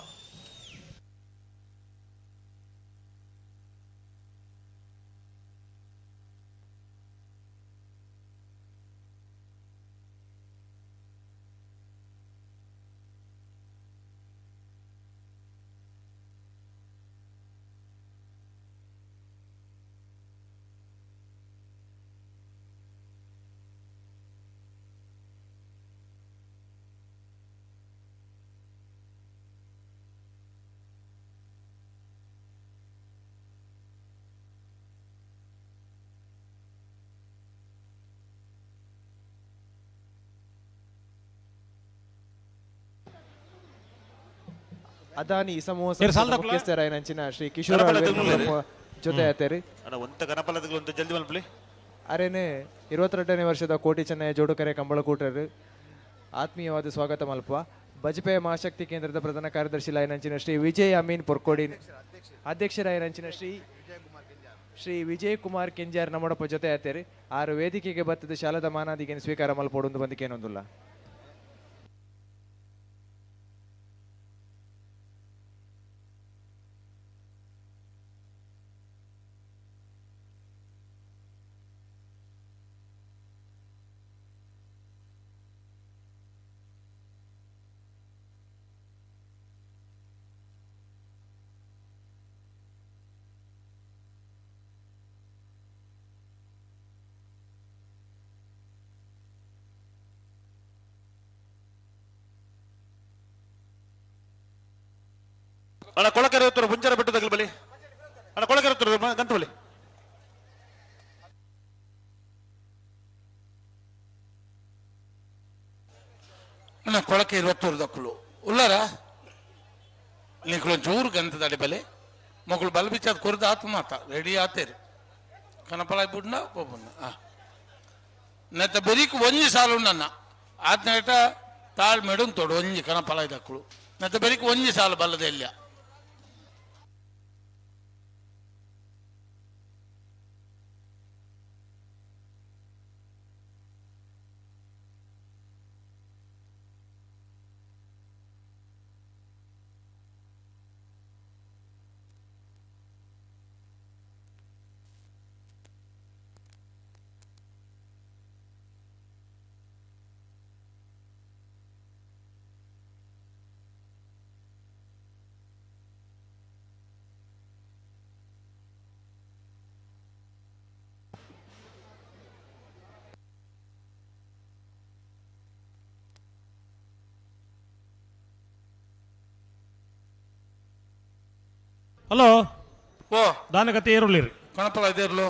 ಅದಾನಿ ಸಮೂಹ ಸಂಸ್ಥೆದ ಮುಖ್ಯಸ್ಥರಾಯಿನಂಚಿನ ಶ್ರೀ ಕಿಶೋರ್ ಜೊತೆ ಆತೇರಿ. ಅರೇನೆ 22ನೇ ವರ್ಷದ ಕೋಟಿ ಚೆನ್ನಯ ಜೋಡುಕರೆ ಕಂಬಳಕೂಟರು ಆತ್ಮೀಯವಾದ ಸ್ವಾಗತ ಮಲ್ಪ. ಬಜಪೆ ಮಹಾಶಕ್ತಿ ಕೇಂದ್ರದ ಪ್ರಧಾನ ಕಾರ್ಯದರ್ಶಿ ಲಾಯನಂಚಿನ ಶ್ರೀ ವಿಜಯ್ ಅಮೀನ್ ಪೊರ್ಕೋಡಿ, ಅಧ್ಯಕ್ಷರಾಯನಂಚಿನ ಶ್ರೀ ಶ್ರೀ ವಿಜಯ್ ಕುಮಾರ್ ಕೆಂಜಾರ್ ನಮ್ಮೊಡಪ್ಪ ಜೊತೆ ಆತೇರಿ. ಆರು ವೇದಿಕೆಗೆ ಬತ್ತದ ಶಾಲದ ಮಾನಾದಿಗೆ ಸ್ವೀಕಾರ ಮಲ್ಪೊಡೊಂದು ಬಂದಿಕೇನೊಂದುಲ್ಲ. ಅಣ್ಣ ಕೊಳಕೆರೆ ಉತ್ತರ ಮುಂಜಾನೆ ಬೆಟ್ಟದ ಬಲಿ, ಅಣ್ಣ ಕೊಳಕೆರೆ ಉತ್ತರ ಗಂಟು ಬಲಿ. ಅಣ್ಣ ಕೊಳಕೆ 21 ದಕ್ಕಲು ಉಳ್ಳಾರ ನೀಕುಲು ಜೂರು ಗಂತದಡಿ ಬಲೆ ಮಗಳು ಬಲ ಬಿಚ್ಚಾದ ಕೊರ್ದು ಆತು ಮಾತ ರೆಡಿ ಆತೇರಿ ಕನಪಲ ಬುಡ್ನ ಒಬ್ಬನ ನೆತ್ತ ಬೆರಿಕ್ ಒಂಜಿ ಸಾಲು ಉಂಡಣ್ಣ ಆತ್ನೇಟ ತಾಳ್ಮೆಡು ತೋಡು ಒಂಜಿ ಕನಪಲ ದಕ್ಕಲು ನೆತ್ತ ಬೆರಿಕ್ ಒಂಜಿ ಸಾಲು ಬಲ್ಲದೆ ಇಲ್ಲ. ಹಲೋ ಓ ದಾನಗತಿ ಏರುಳ್ಳಿರಿ ಕಣಪಲ ಇದೇರ್ಲು.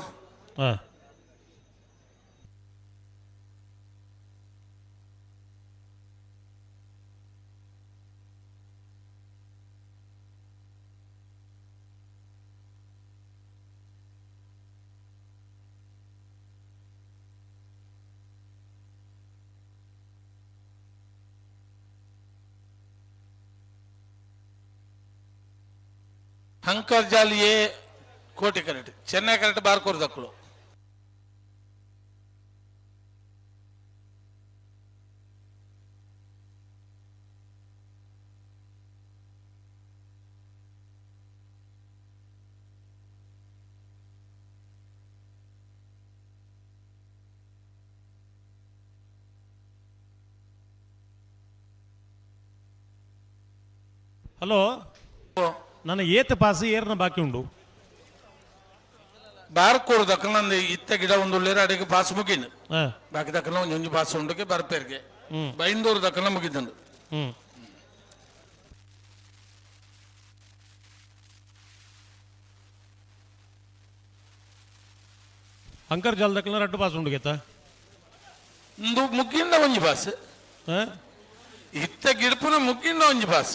ಹಂಕರ್ ಜಾಲಿಯೇ ಕೋಟಿ ಕರೆಕ್ಟ್ ಚೆನ್ನೈ ಕರೆಕ್ಟ್ ಬಾರ್ಕೋರ್ ದಕ್ಕಳು. ಹಲೋ ನನ್ನ ಏತ ಪಾಸ್ ಏರ್ನ ಬಾಕಿ ಉಂಡು. ಬಾರ್ಕೋರು ದಕ್ಕಲಂದು ಇತ್ತ ಗಿಡ ಒಂದು ಉಳ್ಳೇರು ಅಡಿಗೆ ಪಾಸ್ ಮುಗಿನ. ಬಾಕಿ ದಕ್ಕಲ ಒಂಜಿ ಒಂಜಿ ಪಾಸ್ ಉಂಡುಗೆ ಬರ್ಪೇರ್ಗೆ. ಬೈಂದೂರು ದಕ್ಕಲ ಮುಗಿದಂಡು. ಅಂಕರ್ ಜಾಲ ದಕ್ಕಲ ರಡ್ಡು ಪಾಸ್ ಉಂಡು ಗೆತ್ತ. ಮುಗಿಂದ ಒಂಜಿ ಪಾಸ್. ಇತ್ತ ಗಿಡಪುನ ಮುಗಿಂದ ಒಂಜಿ ಪಾಸ್.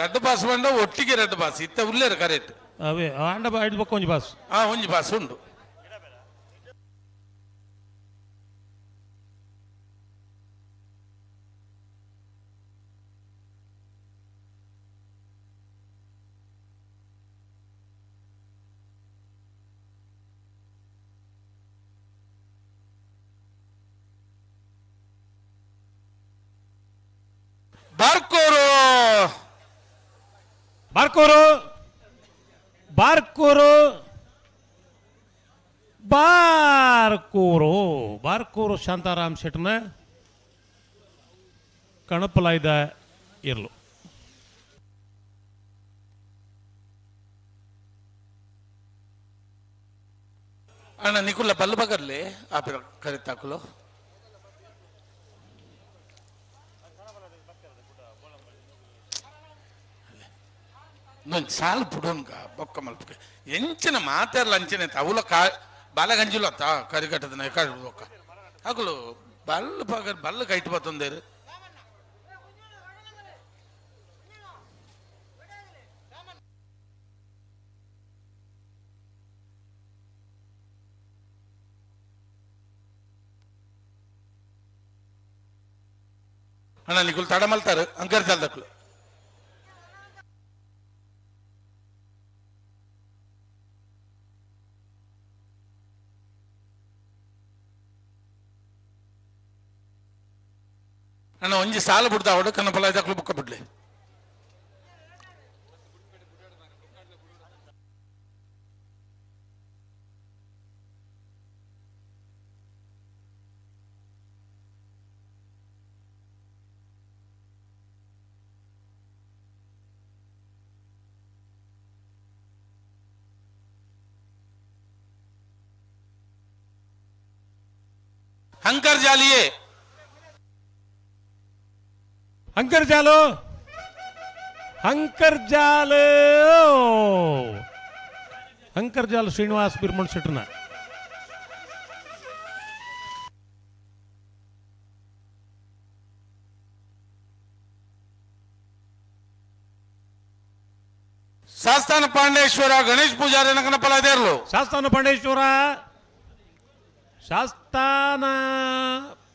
ರಡ್ಡು ಪಾಸ್ ಬಂಡ ಒಟ್ಟಿಗೆ ರಡ್ಡು ಪಾಸ್ ಇತ್ತ ಉಳ್ಳೇರು ಕರೆಕ್ಟ್. ಅವೇ ಆಂಡ ಐದು ಬೊಕ್ಕ ಒಂಜಿ ಪಾಸ್. ಒಂಜಿ ಪಾಸ್ ಉಂಡು. ಬಾರ್ಕೋರು ಬಾರ್ಕೋರು ಬಾರ್ಕೂರು ಬಾರ್ಕೂರು ಬಾರ್ಕೂರು ಶಾಂತಾರಾಮ್ ಶೆಟ್ನ ಕಣಪಲಾಯ್ದ ಇರ್ಲು. ಅಣ್ಣ ನಿಕುಲ್ಲ ಬಲ್ಲು ಬಗರ್ಲಿ ಆಪಿರ ಕರಿತಾಕುಲು. ಸಾಲು ಪುಡೋನ್ಗ ಬೊಕ್ಕ ಮಲ್ಪಕ್ಕೆ ಎಂಚಿನ ಮಾತಾಡಲ ಅಂಚಿನ ಅವಲ ಕಾ ಬಾಲಗಂಜಿಲು ಅತ್ತ ಕರಿಕಟ್ಟದ ಕಾಡು ಬೊಕ್ಕ ಅಕಲು ಬಲ್ಲು ಪಗರ್ ಬಲ್ಲು ಕೈಟ್ ಬತ್ತೊಂದೇರು. ಅಣ್ಣ ನಿಕುಲ್ ತಡ ಮಲ್ತಾರು ಅಂಕರ್ ಜಾಲದಕ್ಲು. ಅಣ್ಣ ಒಂಜಿ ಸಾಲ ಬಿಡ್ದ ಅವಡು ಕನ್ನಪಲ ಇದಕ್ಲು ಬುಕ್ಕ ಬಿಡ್ಲಿ. ಹಂಕರ್ ಜಾಲಿಯೇ ಹಂಕರ್ಜಾಲು ಹಂಕರ್ಜಾಲು ಹಂಕರ್ಜಾಲು ಶ್ರೀನಿವಾಸ್ ಬಿರ್ಮಣ್ ಶೆಟ್ರನ. ಶಾಸ್ತಾನ ಪಾಂಡೇಶ್ವರ ಗಣೇಶ್ ಪೂಜಾರಿ ನಕನಪಲ ದೇರ್ಲು. ಶಾಸ್ತಾನ ಪಾಂಡೇಶ್ವರ ಶಾಸ್ತಾನ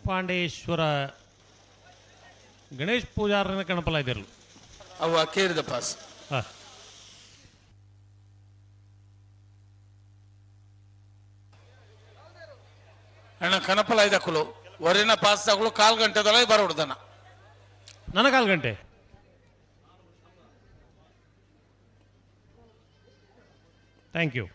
ಪಾಂಡೇಶ್ವರ ಗಣೇಶ್ ಪೂಜಾರನ ಕಣಪಲ ಇದ್ದರು. ಅವ ಕೇರಿದ ಪಾಸ್. ಅಣ್ಣ ಕಣಪಲ ಇದಕ್ಕಲು ವರಿನ ಪಾಸ್ ತಗೊಳ್ಳು ಕಾಲು ಗಂಟೆದೊಳಗೆ ಬರಬಿಡ್ದನ. ನನ್ನ ಕಾಲು ಗಂಟೆ. Thank you.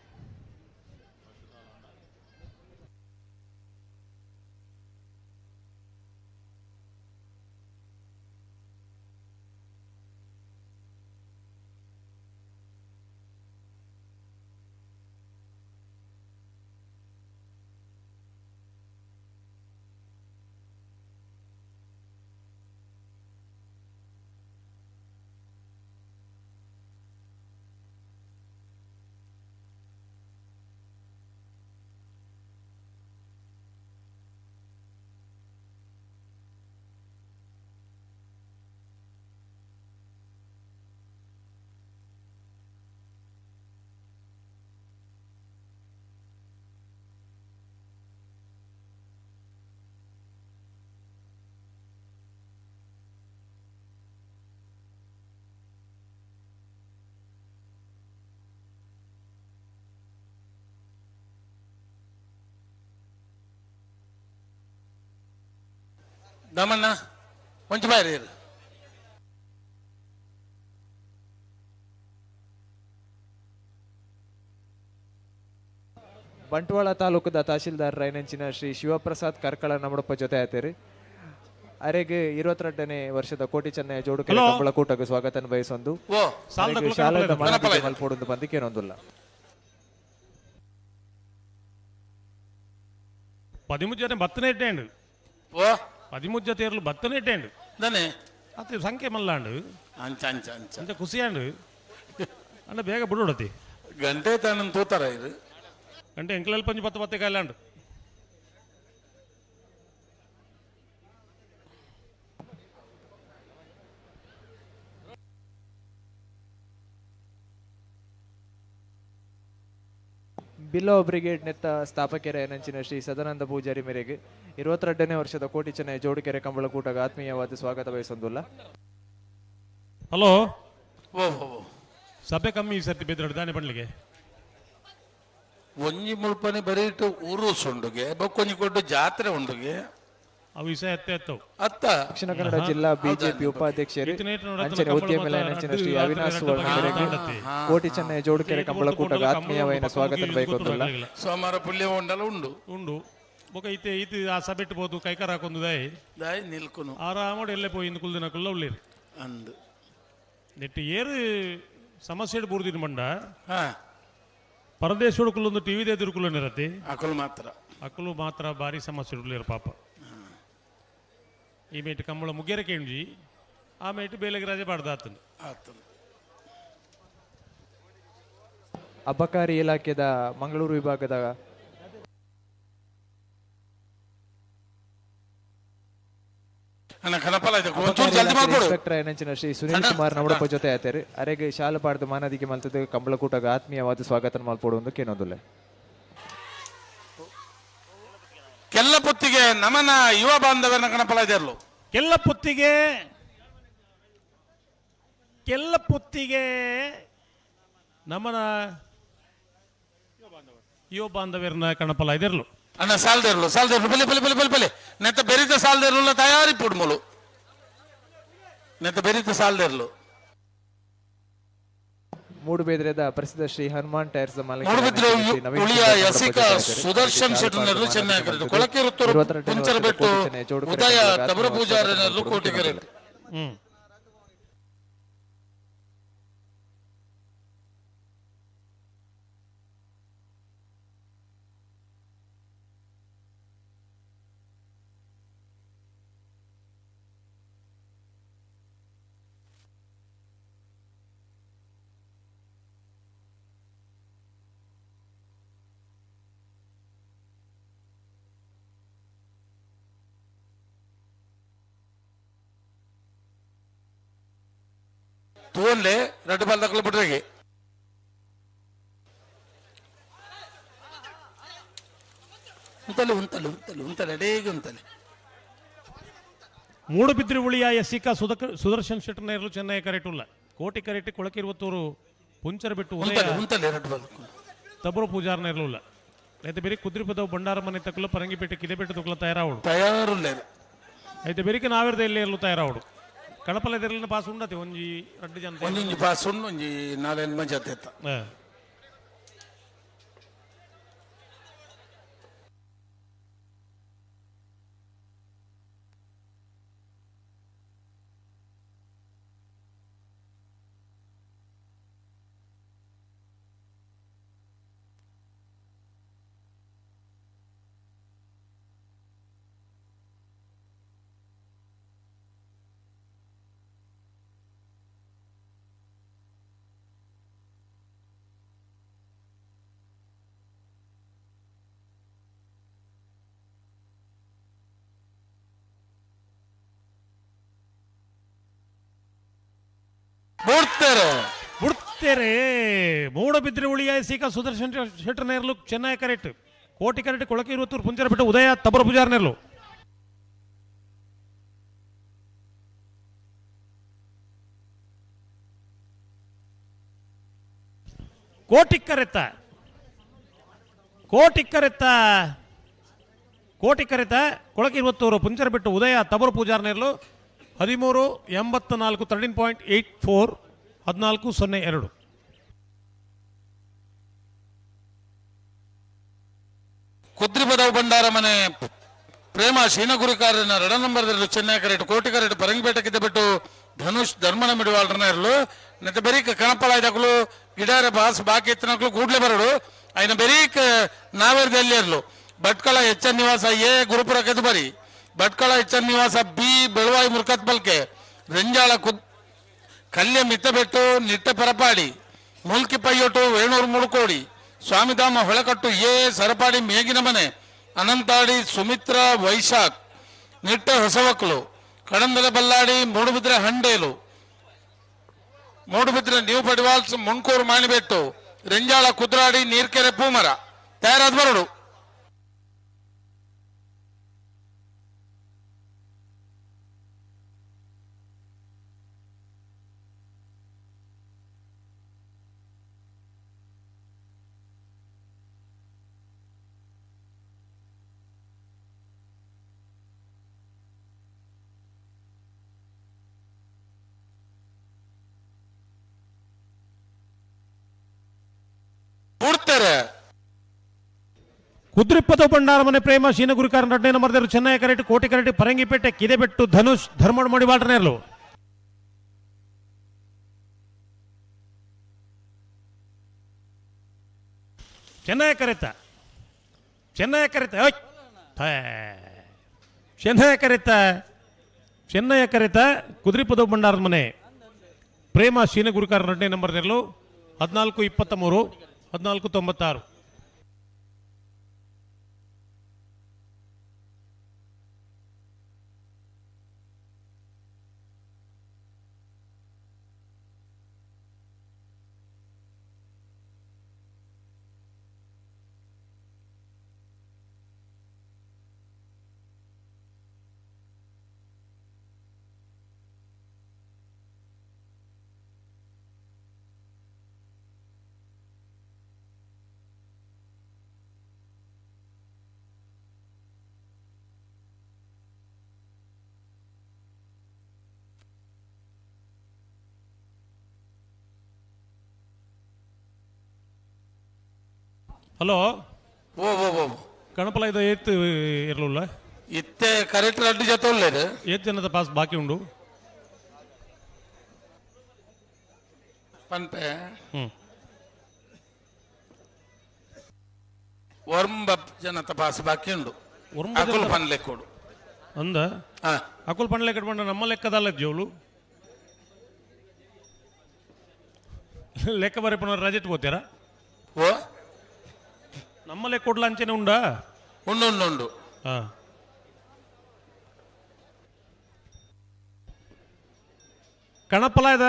Damanna ಒಂಚು ಬಾರಿ ಇರು. ಬಂಟ್ವಾಳ ತಾಲೂಕದ ತಹಶೀಲ್ದಾರ್ ರೈನಂಚಿನ ಶ್ರೀ ಶಿವಪ್ರಸಾದ್ ಕಾರ್ಕಳ ನಮ್ಮಡಪ್ಪ ಜೊತೆ ಆಯ್ತೀರಿ. ಅರೆಗ್ 22ನೇ ವರ್ಷದ ಕೋಟಿ ಚೆನ್ನಯ ಜೋಡುಕೆರೆ ಕಂಬಳ ಕೂಟಕ್ಕೆ ಸ್ವಾಗತ ಬಯಸೊಂದು ಶಾಲೆದ ಮಾನಾದಿಗೆ ಮಲ್ಪೊಡುಂದು ಪಂದ್ ಕೇನೊಂದುಲ್ಲ. 13 ಜನ ಬತ್ತನೆ ಇಟ್ಟೇಂಡು. 13 ಜೊತೆಯರ್ಲು ಬತ್ತನೆ ಇಟ್ಟೇಂಡು. ಅತ್ತೆ ಸಂಖ್ಯೆ ಮಲ್ಲಾಂಡು ಅಂಚ ಅಂಚ ಅಂಚ ಅಂಚ ಖುಷಿಯಾಂಡು ಅಂಡ ಬೇಗ ಬಿಡೋಡತಿ ಗಂಟೆ ತಾನನ್ ತೂತಾರ ಇದು ಗಂಟೆ ಎಂಕ್ಲಲ್ಲಿ ಪಂಜಿ ಪತ್ತು ಪತ್ತೆ ಕಾಯ್ಲಾಂಡು. ಬಿಲ್ಲೋ ಬ್ರಿಗೇಡ್ ನೆತ್ತ ಸ್ಥಾಪಕರ ನಂಚಿನ ಶ್ರೀ ಸದಾನಂದ ಪೂಜಾರಿ ಮೇರೆಗೆ 22ನೇ ವರ್ಷದ ಕೋಟಿ ಚೆನ್ನೈ ಜೋಡುಕೆರೆ ಕಂಬಳಕೂಟಗ ಆತ್ಮೀಯವಾದ ಸ್ವಾಗತ ಬಯಸೊಂದುಲ್ಲ. ಹಲೋ, ಸಭೆ ಕಮ್ಮಿ ಈ ಸರ್ತಿ ಬೆದ್ರಡು ದಾನೆ ಪಂಡ್ಲಿಗೆ ಒಂಜಿ ಮುಲ್ಪನೆ ಬರೀಟು ಊರು ಸುಂಡುಗೆ ಬೊಕ್ಕೊಂಜಿ ಕೊಟ್ಟು ಜಾತ್ರೆ ಉಂಡುಗೆ ಅವು ವಿಷಯ ಎತ್ತ ಎತ್ತವು ಅತ್ತ. ದಕ್ಷಿಣ ಕನ್ನಡ ಜಿಲ್ಲಾ ಬಿಜೆಪಿ ಉಪಾಧ್ಯಕ್ಷರು ಅಂಚನೆ ಉದ್ಯಮಿಲ ನಂಚಿನ ಶ್ರೀ ಅವಿನಾಶ್ ಸುವರ್ಣ ಮೇರೆಗೆ ಕೋಟಿ ಚೆನ್ನೈ ಜೋಡುಕೆರೆ ಕಂಬಳಕೂಟಗ ಆತ್ಮೀಯವಾದ ಸ್ವಾಗತ ಬಯಕೊಂದುಲ್ಲ. ಸೋಮವಾರ ಪುಲ್ಯ ಉಂಡಲ ಉಂಡು ಉಂಡು ಬೊಕ ಇತ್ತೆ ಇತ್ತು ಆ ಸಬೆಟ್ಟು ಬೋದು ಕೈಕಾರ ಹಾಕೊಂದು ದಾಯಿ ದಾಯಿ ನಿಲ್ಕುನು ಆರಾಮೋಡು ಎಲ್ಲೆ ಪೋಯಿ ಇಂದು ಕುಲ್ದಿನಕುಲ್ಲ ಉಳ್ಳೇರು ಅಂದು ನೆಟ್ಟು ಏರು ಸಮಸ್ಯೆ ಬೂರ್ದಿನ ಬಂಡ ಪರದೇಶೋಡು ಕುಲ್ಲೊಂದು ಟಿವಿ ಎದುರು ನಿರತಿ ಅಕಲು ಮಾತ್ರ ಅಕಲು ಮಾತ್ರ ಭಾರಿ ಸಮಸ್ಯೆ ಉಳ್ಳೇರು ಪಾಪ. ಈ ಮೇಟ್ ಕಂಬಳ ಮುಗ್ಯರ ಕೇಂಜಿ ಆ ಮೇಟ್ ಬೇಲೆಗೆ ರಾಜೆ ಬಾಡ್ದಾತನು ಆತನು. ಅಬಕಾರಿ ಇಲಾಖೆದ ಮಂಗಳೂರು ವಿಭಾಗದ ಇನ್ಸ್ಪೆಕ್ಟರ್ ನಂಚಿನ ಶ್ರೀ ಸುನೀಲ್ ಕುಮಾರ್ ನವಡಪ್ಪ ಜೊತೆ ಆತೇರು ಅರೆಗೆ ಶಾಲೆ ಪಾಡ್ದು ಮಾನದಿಗೆ ಮಲ್ತದ ಕಂಬಳಕೂಟಗ ಆತ್ಮೀಯವಾದ ಸ್ವಾಗತ ಮಲ್ಪೊಡು ಕೇನೊಂದುಲ್ಲೆ. ಕೆಲ್ಲ ಪುತ್ತಿಗೆ ನಮನ ಯುವ ಬಾಂಧವರನ್ನ ಕಣಪಲ ಇದೆರ್ಲು. ಕೆಲ್ಲ ಪುತ್ತಿಗೆ ಕೆಲ್ಲ ಪುತ್ತಿಗೆ ನಮನ ಯುವ ಬಾಂಧವರನ್ನ ಕಣಪಲ ಇದೆರ್ಲು. ಅಣ್ಣ ಸಾಲ್ದೇರ್ಲು ಸಾಲ್ದೇರ್ಲು ಬಲೆ ಬಲೆ ಬಲೆ ಬಲೆ ಬಲೆ ನೆತ್ತ ಬೆರಿತ ಸಾಲ್ದೇರ್ಲು ತಯಾರಿ ಪುಡ್ಮುಲು ನೆತ್ತ ಬೆರಿತ ಸಾಲ್ದೇರ್ಲು. ಮೂಡುಬೇದ್ರೆದ ಪ್ರಸಿದ್ಧ ಶ್ರೀ ಹನುಮಾನ್ ಟೈರ್ಸ್ ಉಳಿಯ ಯಸಿಕ ಸುದರ್ಶನ್ ಶೆಟ್ಟರ್ನಲ್ಲೂ ಚೆನ್ನೈ ಕೊಳಕಿರುತ್ತೂರು ಪುಂಚರಬೆಟ್ಟು ಉದಯ ತಬರ ಪೂಜಾರನಲ್ಲೂ ಕೋಟಿಗೆರೆ. ತೂವನ್ಲೆ ರೆಡ್ ಬಾಲ್ ತಗೊಳ್ಳಿ ಬಿಡ್ರಿಗೆ ಉಂತಲೆ ಉಂತಲೆ ಉಂತಲೆ ಉಂತಲೆ ಅಡೇಗೆ ಉಂತಲೆ. ಮೂಡುಬಿದ್ರಿ ಉಳಿಯ ಎಸ್ಸಿಕ ಸುದರ್ಶನ್ ಶೆಟ್ಟರ್ನೇರ್ಲು ಚೆನ್ನೈ ಕರೆಟುಲ್ಲ ಕೋಟಿ ಕರೆಟಿ ಕೊಳಕಿರುವತ್ತೂರು ಪುಂಚರ ಬಿಟ್ಟು ಉಂತಲೆ ರೆಡ್ ಬಾಲ್ ತಬರು ಪೂಜಾರ್ನೇರ್ಲು అయితే ಬೇರೆ ಕುದ್ರಿಪದವು ಬಂಡಾರ ಮನೆ ತಕ್ಕಲು ಪರಂಗಿಪೇಟೆ ಕಿದೆಪೇಟೆ ತಕ್ಕಲು ತಯಾರಾವಡು ತಯಾರುಲ್ಲೇರು. అయితే ಬೆರಿಕೆ ನಾವೆರ್ದ ಎಲ್ಲಿ ತಯಾರಾವಡು ಕಡಪಲ ಎದುರಿನ ಪಾಸ್ ಉಂಡತಿ ಒಂಜಿ ರಡ್ಡು ಜನ ಒಂಜಿ ಪಾಸ್ ಉಂಡು ಒಂಜಿ ನಾಲೆನ್ ಮಂಜ ಅತ್ತ. ಬಿಡ್ತಾರೆ ಬಿಡ್ತೇರೆ. ಮೂಡಬಿದ್ರೆ ಉಳಿಯ ಸೀಕ ಸುದರ್ಶನ್ ಶೆಟ್ಟರ್ನೇರ್ಲು ಚೆನ್ನೈ ಕರೆಕ್ಟ್ ಕೋಟಿ ಕರೆಕ್ಟ್ ಕೊಳಕಿರುವತ್ತೂರು ಪುಂಚರ ಬಿಟ್ಟು ಉದಯ ತಬರ ಪೂಜಾರ್ನೇರ್ಲು. ಕೋಟಿ ಕರೆತ ಕೋಟಿ ಕರೆತ ಕೋಟಿ ಕರೆತ ಕೊಳಕಿರುವತ್ತೂರು ಪುಂಚರ ಬಿಟ್ಟು ಉದಯ ತಬರು ಪೂಜಾರ್ನೇರ್ಲು 13.84 13.84 14.02. ಕುದ್ರಿಪದವು ಬಂಡಾರ ಮನೆ ಪ್ರೇಮ ಶೀನಗುರಿಕಾರನ ರಡ ನಂಬರ್ ಚೆನ್ನೈ ಕರೆಟ್ ಕೋಟಿ ಕರೆಟ್ ಪರಂಗಿಪೇಟೆ ಕಿದ್ದಬಿಟ್ಟು ಧನುಷ್ ಧರ್ಮನ ಮಿಡಿವಾಳ್ರನ ಇರಲು ನೆತ್ತ ಬೆರೀಕ್ ಕಣಪಳಾಯ್ದಕ್ಲು ಗಿಡಾರ ಬಾಸ್ ಬಾಕಿ ಎತ್ತಿನಕ್ಲು ಕೂಡ್ಲೆ ಬರಡು అయిన బెరీక్ ನಾವೇರ್ದಲ್ಲಿ ಇರಲು ಭಟ್ಕಳ ಎಚ್ ಎನ್ ನಿವಾಸ ಎ ಗುರುಪುರ ಕೆದುಬರಿ ಭಟ್ಕಳ ಎಚ್ ಎನ್ ನಿವಾಸ ಬಿ ಬೆಳವಾಯಿ ಮುರ್ಕತ್ ಬಲ್ಕೆ ರೆಂಜಾಳ ಕುದ್ ಕಲ್ಯ ಮಿತ್ತಬೆಟ್ಟು ನಿಟ್ಟೆ ಪರಪಾಡಿ ಮುಲ್ಕಿ ಪೈಯೋಟು ವೇಣೂರು ಮುಡುಕೋಡಿ ಸ್ವಾಮಿಧಾಮ ಹೊಳಕಟ್ಟು ಎ ಸರಪಾಡಿ ಮೇಗಿನ ಮನೆ ಅನಂತಾಡಿ ಸುಮಿತ್ರ ವೈಶಾಖ್ ನಿಟ್ಟೆ ಹೊಸವಕ್ಲು ಕಡಂದಲ ಬಲ್ಲಾಡಿ ಮೂಡುಬಿದ್ರೆ ಹಂಡೇಲು ಮೂಡುಬಿದ್ರೆ ನ್ಯೂ ಪಡಿವಾಲ್ಸ್ ಮುಂಡ್ಕೂರು ಮಾಣಿಬೆಟ್ಟು ರೆಂಜಾಳ ಕುದ್ರಾಡಿ ನೀರ್ಕೆರೆ ಪೂಮರ ತಯಾರಾದ ಬರಡು. ಕುದ್ರಿಪ್ಪದ ಭಂಡಾರ ಮನೆ ಪ್ರೇಮ ಶೀನಗುರಿಕಾರ ನಡ್ನೆ ನಂಬರ್ದರು ಚೆನ್ನೈ ಕರೆಟ್ ಕೋಟಿ ಕರೆಟ್ ಪರಂಗಿಪೇಟೆ ಕಿದೆಬೆಟ್ಟು ಧನುಷ್ ಧರ್ಮಡ್ ಮಡಿ ವಾಲ್ಟನೇರ್ಲು. ಚೆನ್ನೈ ಕರೆತ ಚೆನ್ನೈ ಕರೆತ ಚೆನ್ನೈ ಕರೆತ ಚೆನ್ನೈ ಕರೆತ ಕುದ್ರಿಪದ ಭಂಡಾರದ ಮನೆ ಪ್ರೇಮ ಶೀನಗುರಿಕಾರ ನಡ್ನೆ ನಂಬರ್ದೆರಲು 14 23 14 96. ಹಲೋ ಓ ಓ ಓ ಕಣಪಲ ಇದು ಏತ್ ಇರಲಿಲ್ಲ ಇತ್ತೆ ಕರೆಕ್ಟ್ ರಡ್ಡು ಜೊತೆ ಉಳ್ಳೇರು ಏತ್ ಜನದ ಪಾಸ್ ಬಾಕಿ ಉಂಡು ಪನ್ಪೆ ಒರ್ಂಬ ಜನತ ಪಾಸ್ ಬಾಕಿ ಉಂಡು ಅಕುಲ್ ಪನ್ಲೆ ಕೊಡು ಅಂದ ಅಕುಲ್ ಪನ್ಲೆ ಕಟ್ಕೊಂಡ ನಮ್ಮ ಲೆಕ್ಕದಲ್ಲ ಜೋಲು ಲೆಕ್ಕ ಬರೆಪನ ರಜೆಟ್ ಹೋಗ್ತೀರಾ ಓ ನಮ್ಮ ಲೆಕ್ಕ ಕೊಡ್ಲ ಅಂಚೆನೆ ಉಂಡಾ ಉಂಡು ಉಂಡು ಉಂಡು ಕಣಪಲಾಯದ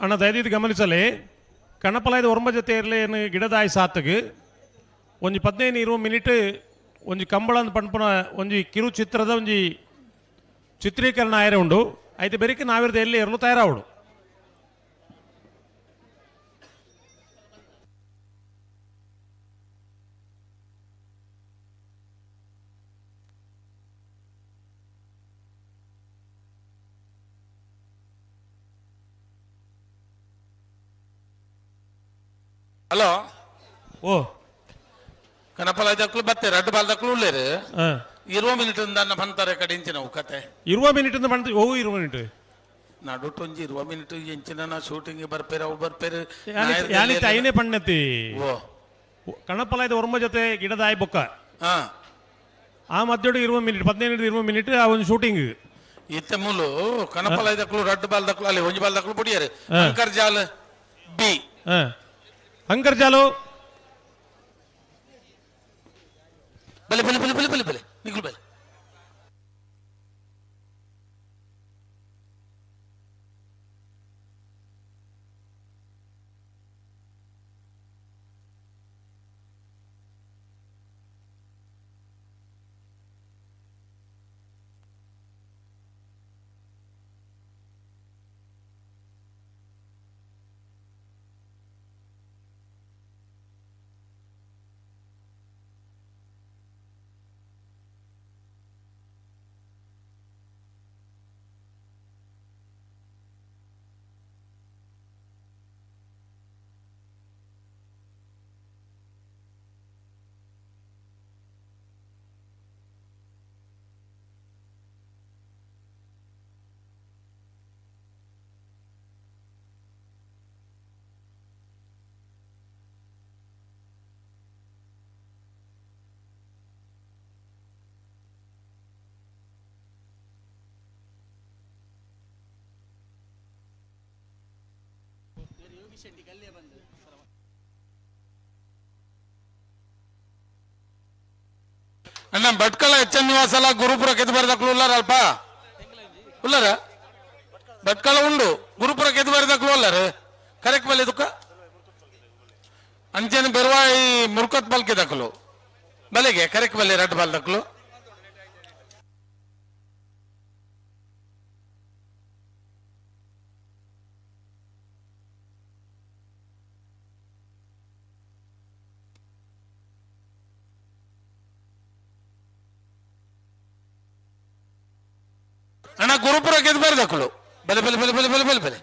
ಅಣ್ಣ ದಯದೀದ್ ಗಮನಿಸಲಿ ಕಣಪಲಾಯದ ಒರ್ಮ ಜೊತೆ ಇರಲಿ ಏನು ಗಿಡದಾಯಿ ಸಾತಗ್ ಒಂಜಿ 15 20 ಮಿನಿಟ್ ಒಂಜಿ ಕಂಬಳ ಪನ್ಪುನ ಒಂಜಿ ಕಿರು ಚಿತ್ರದ ಒಂಜಿ ಚಿತ್ರೀಕರಣ ಆಯರೆ ಉಂಡು ಐತೆ ಬೆರಿಕೆ ನಾವಿರದ ಎಲ್ಲಿ ಇರಲು ತಯಾರಾವಡು. ಹಲೋ ಓ ಕಣಪಲ ದಕ್ಲು ಬತ್ತೆ ರಡ್ಡು ಬಾಲ್ ದಕ್ಲು ಉಳ್ಳೇರು 20 ಮಿನಿಟ್ ನನ್ನ ಬಂತಾರೆ ಕಡೆ ಇಂಚಿನ ಕತೆ 20 ಮಿನಿಟ್ ಬಂತ ಓ 20 ಮಿನಿಟ್ ನಡುಟು ಒಂಜಿ 20 ಮಿನಿಟ್ ಎಂಚಿನ ಶೂಟಿಂಗ್ ಬರ್ಪೇರು ಅವು ಬರ್ಪೇರು ಯಾನಿತ್ತೆ ಐನೇ ಪಣ್ಣತಿ ಓ ಕಣಪಲ ಇದು ಒರ್ಮ ಜೊತೆ ಗಿಡದ ಆಯ್ ಬೊಕ್ಕ ಆ ಮಧ್ಯಡು 20 ಮಿನಿಟ್ 15 20 ಮಿನಿಟ್ ಆ ಒಂದು ಶೂಟಿಂಗ್ ಇತ್ತೆ ಮೂಲು ಕಣಪಲ ದಕ್ಲು ರಡ್ಡು ಬಾಲ್ ದಕ್ಲು ಅಲ್ಲಿ ಒಂಜಿ ಬಾಲ್ ದಕ್ಲು ಬುಡಿಯರು ಅಂಕರ್ಜಾಲ್ ಬಿ ಅಂಕರ್ಜಾಲು ಬಲೆ ಬಲೆ ಬಲೆ ಬಲೆ ಬಲೆ ಬಲೆ ನಿಗುಲು ಬಲೆ ಅಣ್ಣ ಭಟ್ಕಳ ಎಚ್ ಎನ್ ನಿವಾಸಲ ಗುರುಪುರ ಕೆದ್ದು ಬರೆದಕ್ಲು ಉಲ್ಲಾರ ಅಲ್ಪ ಉಲ್ಲಾರ ಭಟ್ಕಳ ಉಂಡು ಗುರುಪುರ ಕೆದ್ದು ಬರೆದಕ್ಲು ಉಲ್ಲಾರ ಕರೆಕ್ಟ್ ಬಲ್ಲಿ ದುಕ್ಕ ಅಂಚನೆ ಬೆರುವಾಯಿ ಮುರ್ಕತ್ ಬಲ್ಕೆ ದಕ್ಕಲು ಬಲೆಗೆ ಕರೆಕ್ಟ್ ಬಲ್ಲೆ ರಡ್ ಬಾಲ್ ದಕ್ಕಲು. ಅಣ್ಣ ಗುರುಪುರ ಗೆದ್ದು ಬರ್ದಕ್ಕಳು ಬಲೆ ಬಲೆ ಬಲೆ ಬಲೆ ಬಲೆ ಬಲೆ ಬಲೆ.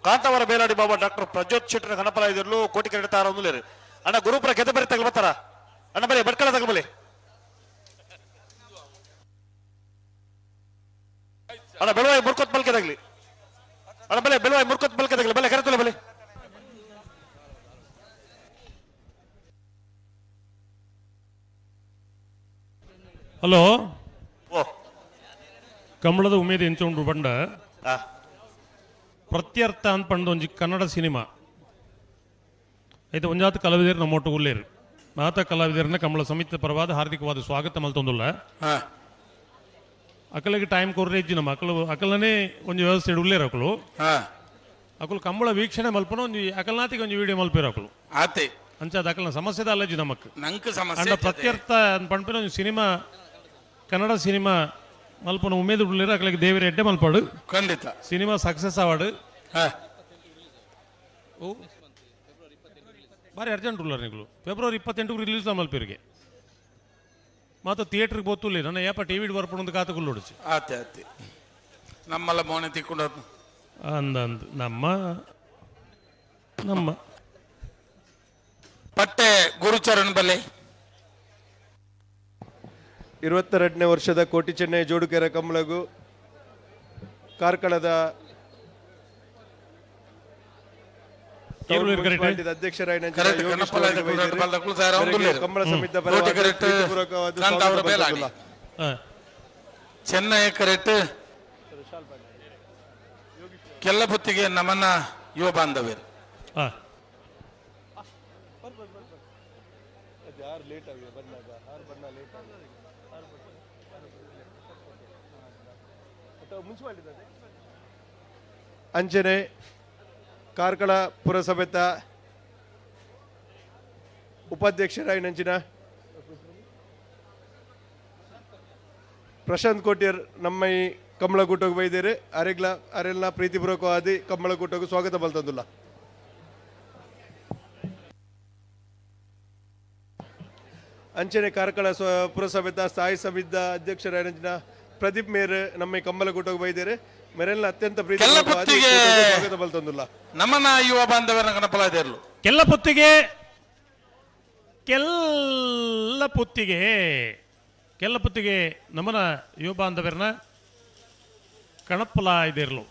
ಕಾಂತಾವರ ಬೇಲಾಡಿ ಬಾಬಾ ಡಾಕ್ಟರ್ ಪ್ರಜ್ಯೋತ್ ಶೆಟ್ಟರ್ ಗಣಪಲ ಇದಿರ್ಲು ಕೋಟಿ ಕರೆಡ್ತಾರ ಒಂದುಲೇರು. ಅಣ್ಣ ಗುರುಪುರ ಗೆದ್ದು ಬರಿ ತಗಲ್ ಬರ್ತಾರ ಅಣ್ಣ ಬಲೆ ಭಟ್ಕಳ ತಗಬಲೆ ಅಣ್ಣ ಬೆಳವಾಯಿ ಮುರ್ಕೊತ್ ಬಲ್ಕೆ ತಗಲಿ ಅಣ್ಣ ಬಲೆ ಬೆಳವಾಯಿ ಮುರ್ಕೊತ್ ಬಲ್ಕೆ ತಗಲಿ ಬಲೆ ಕರೆತಲೆ ಬಲೆ. ಹಲೋ ಕಮಲದ ಉಮೇದ್ ಎಂಚುಂಡು ಬಂಡ ಪ್ರತ್ಯರ್ಥ ಅಂತ ಪಂಡ ಒಂಜಿ ಕನ್ನಡ ಸಿನಿಮಾ ಐತೆ ಒಂಜಾತ ಕಲಾವಿದರು ನಮ್ಮೊಟ್ಟು ಉಲ್ಲೇರು ಮಾತ ಕಲಾವಿದರನ್ನ ಕಮಲ ಸಮಿತಿ ಪರವಾದ ಹಾರ್ದಿಕವಾದ ಸ್ವಾಗತ ಮಲ್ತೊಂದುಲ್ಲ. ಅಕಲಿಗೆ ಟೈಮ್ ಕೊರ್ರೆ ಇಜ್ಜಿ ನಮ್ಮ ಅಕಲು ಅಕಲನೇ ಒಂಜಿ ವ್ಯವಸ್ಥೆ ಉಲ್ಲೇರು ಅಕಲು ಅಕಲು ಕಂಬಳ ವೀಕ್ಷಣೆ ಮಲ್ಪನ ಒಂಜಿ ಅಕಲ್ನಾತಿಗೆ ಒಂಜಿ ವಿಡಿಯೋ ಮಲ್ಪೇರು ಅಕಲು ಆತೆ ಅಂಚಾದ ಅಕಲ್ನ ಸಮಸ್ಯೆದ ಅಲ್ಲಜ್ಜಿ ನಮಕ್ ನಂಕ್ ಸಮಸ್ಯೆ ಅಂಡ ಪ್ರತ್ಯರ್ಥ ಅಂತ ಪಂಡ್ಪಿನ ಒಂಜಿ ಸಿನಿಮಾ ಕನ್ನಡ ಸಿನಿಮಾ ಮಲ್ಪನ ಉಮೇದ್ ಉಲ್ಲೇರು ಅಕಲಿಗೆ ದೇವರ ಎಡ್ಡೆ ಮಲ್ಪಾಡು ಖಂಡಿತ ಸಿನಿಮಾ ಸಕ್ಸಸ್ ಅವಾರ್ಡ್ ಓ ಭಾರಿ ಅರ್ಜೆಂಟ್ ಉಳ್ಳಾರ ನೀವು ಫೆಬ್ರವರಿ 28 ರಿಲೀಸ್ ಮಲ್ಪೇರಿಗೆ ಮಾತ ಥಿಯೇಟರ್ಗೆ ಬೋತುಲ್ಲ ನನ್ನ ಏಪ ಟಿ ವಿ ಬರ್ಪುಣಂದು ಕಾತ ಕುಲ್ಲೊಡಿಸಿ ಆತೆ ಆತೆ ನಮ್ಮಲ್ಲ ಮೋನೆ ತಿಕ್ಕೊಂಡು ಅಂದ ಅಂದ್ ನಮ್ಮ ನಮ್ಮ ಪಟ್ಟೆ ಗುರುಚರಣ್ ಬಲೆ. 22ನೇ ವರ್ಷದ ಕೋಟಿ ಚೆನ್ನೈ ಜೋಡುಕೆರೆ ಕಂಬಳಗು ಕಾರ್ಕಳದ ಕಂಬಳ ಸಮಿತಿ ಚೆನ್ನೈ ಕರೆಕ್ಟ್ ಕೆಲ್ಲಪುತ್ತಿಗೆ ನಮನ ಯುವ ಬಾಂಧವ್ಯರು. ಅಂಚನೆ ಕಾರ್ಕಳ ಪುರಸಭೆತ ಉಪಾಧ್ಯಕ್ಷರಾಯಿನಂಚಿನ ಪ್ರಶಾಂತ್ ಕೋಟ್ಯರ್ ನಮ್ಮ ಈ ಕಮಲಕೂಟಕ್ಕೆ ಬೈದೇರು ಅರೆಗ್ಲ ಅರೆಲ್ಲ ಪ್ರೀತಿಪೂರ್ವಕವಾದಿ ಕಮಲಕೂಟಕ್ಕೆ ಸ್ವಾಗತ ಬಲ್ತಂದುಲ್ಲ. ಅಂಚನೆ ಕಾರ್ಕಳ ಪುರಸಭೆತ ಸ್ಥಾಯಿ ಸಮಿತಿಯ ಅಧ್ಯಕ್ಷರಾಯಿನಂಚಿನ ಪ್ರದೀಪ್ ಮೇರ್ ನಮ್ಮ ಈ ಕಮ್ಮಲಕೂಟಕ್ಕೆ ಬೈದೇರು ಮೇರೆಲ್ಲ ಅತ್ಯಂತ ಪ್ರೀತಿಪೂರ್ವಕವಾದಿ ಸ್ವಾಗತ ಬಲ್ತಂದುಲ್ಲ. ನಮ್ಮನ್ನ ಯುವ ಬಾಂಧವರ ಗಣಪಲಾದೇರ್ಲು ಕೆಲ್ಲಪುತ್ತಿಗೆ ಕೆಲ್ಲಪುತ್ತಿಗೆ ಕೆಲ್ಲಪುತ್ತಿಗೆ ನಮ್ಮನ ಯುವ ಬಾಂಧವರನ್ನ ಕಣಪ್ಪಲ ಇದಿರಲು.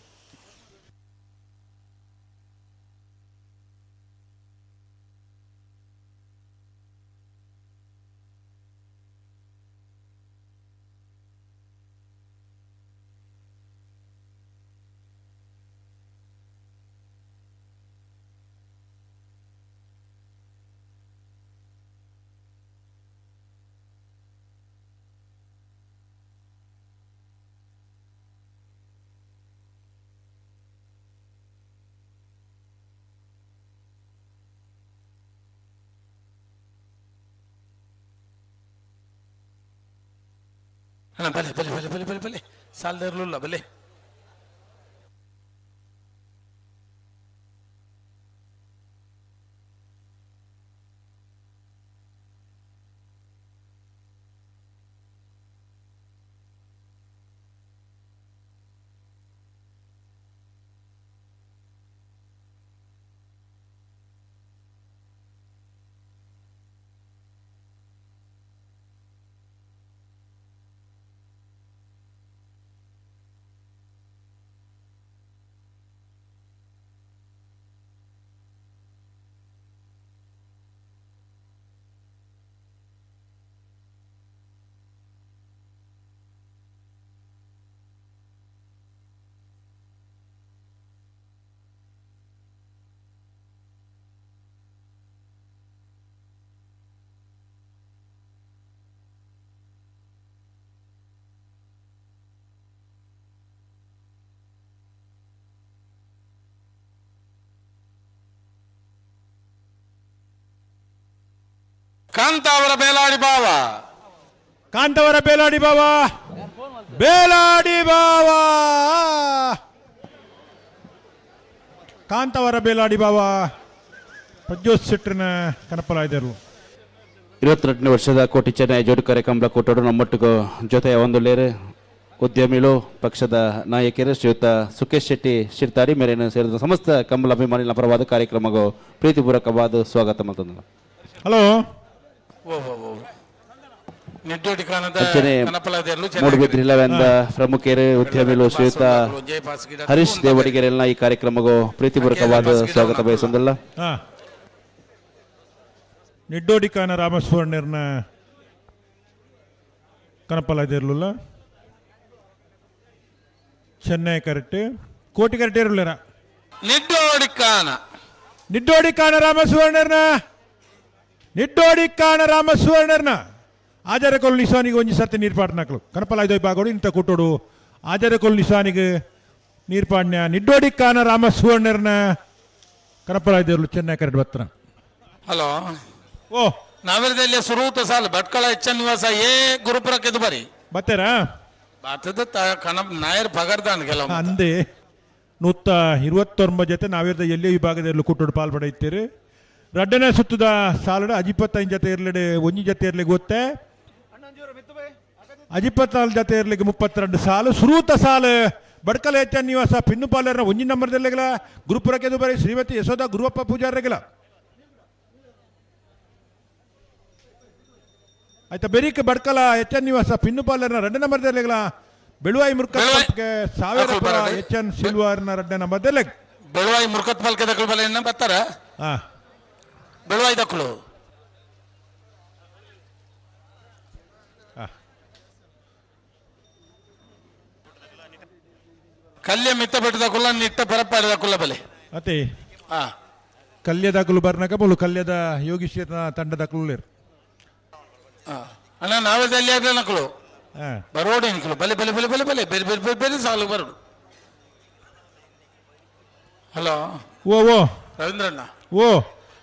ಅಣ್ಣ ಬಲೆ ಬಲೆ ಬಲೆ ಬಲೆ ಬಲೆ ಬಲೆ ಸಾಲದಿರಲಿಲ್ಲ ಬಲೆ. ಕಾಂತಾವರ ಬೇಲಾಡಿ ಬಾವ. ಕಾಂತವರ ಬೇಲಾಡಿ ಬಾವ, ಬೇಲಾಡಿ ಬಾವ, ಕಾಂತವರ ಬೇಲಾಡಿ ಬಾವ ಪ್ರಜ್ಯೋತ್ ಶೆಟ್ಟರ್ನ ಕನಪಲಾಯ್ದರು. 22ನೇ ವರ್ಷದ ಕೋಟಿ ಚೆನ್ನೈ ಜೋಡುಕರೆ ಕಂಬಳ ಕೂಟೋಡು ನಮ್ಮೊಟ್ಟಿಗೂ ಜೊತೆಯ ಒಂದು ಲೇರು ಉದ್ಯಮಿಗಳು ಪಕ್ಷದ ನಾಯಕರು ಶ್ರೀಯುತ ಸುಖೇಶ್ ಶೆಟ್ಟಿ ಶಿರ್ತಾಡಿ ಮೇರೇನು ಸೇರಿದ ಸಮಸ್ತ ಕಂಬಳ ಅಭಿಮಾನಿಗಳ ಪರವಾದ ಕಾರ್ಯಕ್ರಮಗೂ ಪ್ರೀತಿಪೂರ್ವಕವಾದ ಸ್ವಾಗತ ಮಾಡ್ತಂದ್ರು. ಹಲೋ. ಮೂಡುಬಿದ್ರಿಲವೆಂದ ಪ್ರಮುಖರು ಉದ್ಯಮಿಗಳು ಶ್ರೀಯುತ ಹರೀಶ್ ದೇವಡಿಗೆರೆಲ್ಲ ಈ ಕಾರ್ಯಕ್ರಮಗೂ ಪ್ರೀತಿಪೂರ್ವಕವಾದ ಸ್ವಾಗತ ಬಯಸೊಂದಲ್ಲ. ನಿಡ್ಡೋಡಿಕಾನ ರಾಮಸ್ವರ್ಣರ್ನ ಕನಪಲಾದಿರಲಿಲ್ಲ. ಚೆನ್ನೈ ಕರೆಕ್ಟ್ ಕೋಟಿ ಕರೆಕ್ಟ್ ಇರಲಿಲ್ಲ. ನಿಡ್ಡೋಡಿಕಾನ ನಿಡ್ಡೋಡಿಕಾನ ರಾಮಸ್ವರ್ಣರ್ನ ನಿಡ್ಡೋಡಿಕಾನ ರಾಮಸ್ವರ್ಣರ್ನ ಆಚಾರ್ಯ ನಿಶಾನಿಗೆ ಒಂಜಿ ಸರ್ತಿ ನೀರ್ಪಾಡ್ನಾಕ್ಲು ಕನಪಲಾಯ್ದೋ ಬಾಗೋಡು ಇಂಥ ಕೂಟೋಡು. ಆಚಾರ್ಯ ನಿಶಾನಿಗೆ ನೀರ್ಪಾಡ್ನ್ಯ ನಿಡ್ಡೋಡಿಕಾನ ರಾಮಸ್ವರ್ಣರ್ನ ಕನಪಲಾಯ್ದಿರ್ಲು ಚೆನ್ನೈ ಕರೆಕ್ಟ್ ಬತ್ರ. ಹಲೋ. ಓ ನಾವಿರದಲ್ಲಿ ಸುರೂತ ಸಾಲು ಭಟ್ಕಳ ಎಚ್ ನಿವಾಸ ಎ ಗುರುಪುರಕ್ಕೆ ಇದು ಬರಿ ಬತ್ತೇರಾ ಬಾತದ ಕಣ ನಾಯರ್ ಪಗರ್ದಾನ್ ಕೆಲವು ಅಂದೆ 129 ಜೊತೆ ನಾವಿರದ ಎಲ್ಲಿ ವಿಭಾಗದಲ್ಲಿ ಕೂಟೋಡು ಪಾಲ್ಪಡೆಯುತ್ತೀರಿ. ರಡ್ಡನೇ ಸುತ್ತದ ಸಾಲಡ ಅಜಿಪ್ಪತ್ತೈದು ಜೊತೆ ಇರ್ಲಿಡೆ ಒಂಜಿ ಜೊತೆ ಇರ್ಲಿಕ್ಕೆ ಗೊತ್ತೆ ಅಜಿಪ್ಪತ್ನಾಲ್ಕು ಜೊತೆ ಇರ್ಲಿಕ್ಕೆ 32 ಸಾಲು. ಸುರೂತ ಸಾಲು ಬಡ್ಕಲ ಎಚ್ ನಿವಾಸ ಪಿನ್ನುಪಾಲರ್ನ ಒಂಜಿ ನಂಬರ್ದಲ್ಲಿಗಲ ಗುರುಪುರಕ್ಕೆ ದುಬಾರಿ ಶ್ರೀಮತಿ ಯಶೋಧ ಗುರುವಪ್ಪ ಪೂಜಾರಿಗಳ ಆಯ್ತಾ. ಬೆರಿಕ್ ಬಡ್ಕಲ ಎಚ್ ಎನ್ ನಿವಾಸ ಪಿನ್ನುಪಾಲರ್ನ 2 ನಂಬರ್ದಲ್ಲಿಗಲ ಬೆಳುವಾಯಿ ಮುರ್ಕತ್ ಸಾವಿರ ಎಚ್ ಎನ್ ಸಿಲ್ವಾರ್ನ 2 ನಂಬರ್ದಲ್ಲಿ ಬೆಳುವಾಯಿ ಮುರ್ಕತ್ ಪಾಲ್ಕೆ ದಕ್ಕಲು ಬಲೆ ಬರ್ತಾರ ಬೆಳುವಾಯಿ ದಕ್ಕಲು. ಕಲ್ಯ ಮಿತ್ತ ಬೆಟ್ಟದ ಕುಲ್ಲ ನಿಟ್ಟ ಪರಪಾಡಿದ ಕುಲ್ಲ ಬಲೆ ಅತೆ ಕಲ್ಯದ ಕುಲು ಬರ್ನಕ ಬೋಲು ಕಲ್ಯದ ಯೋಗೀಶ್ವರನ ತಂಡದ ಕುಲ್ಲೇರ್ ಅಣ್ಣ ನಾವೇ ಅಲ್ಲಿ ನಕಲು ಬರೋಡು ನಿಕಲು ಬಲೆ ಬಲೆ ಬಲೆ ಬಲೆ ಬಲೆ ಬೇರೆ ಬೇರೆ ಬೇರೆ ಬೇರೆ ಸಾಲು ಬರೋಡು. ಹಲೋ. ಓ ಓ ರವೀಂದ್ರಣ್ಣ. ಓ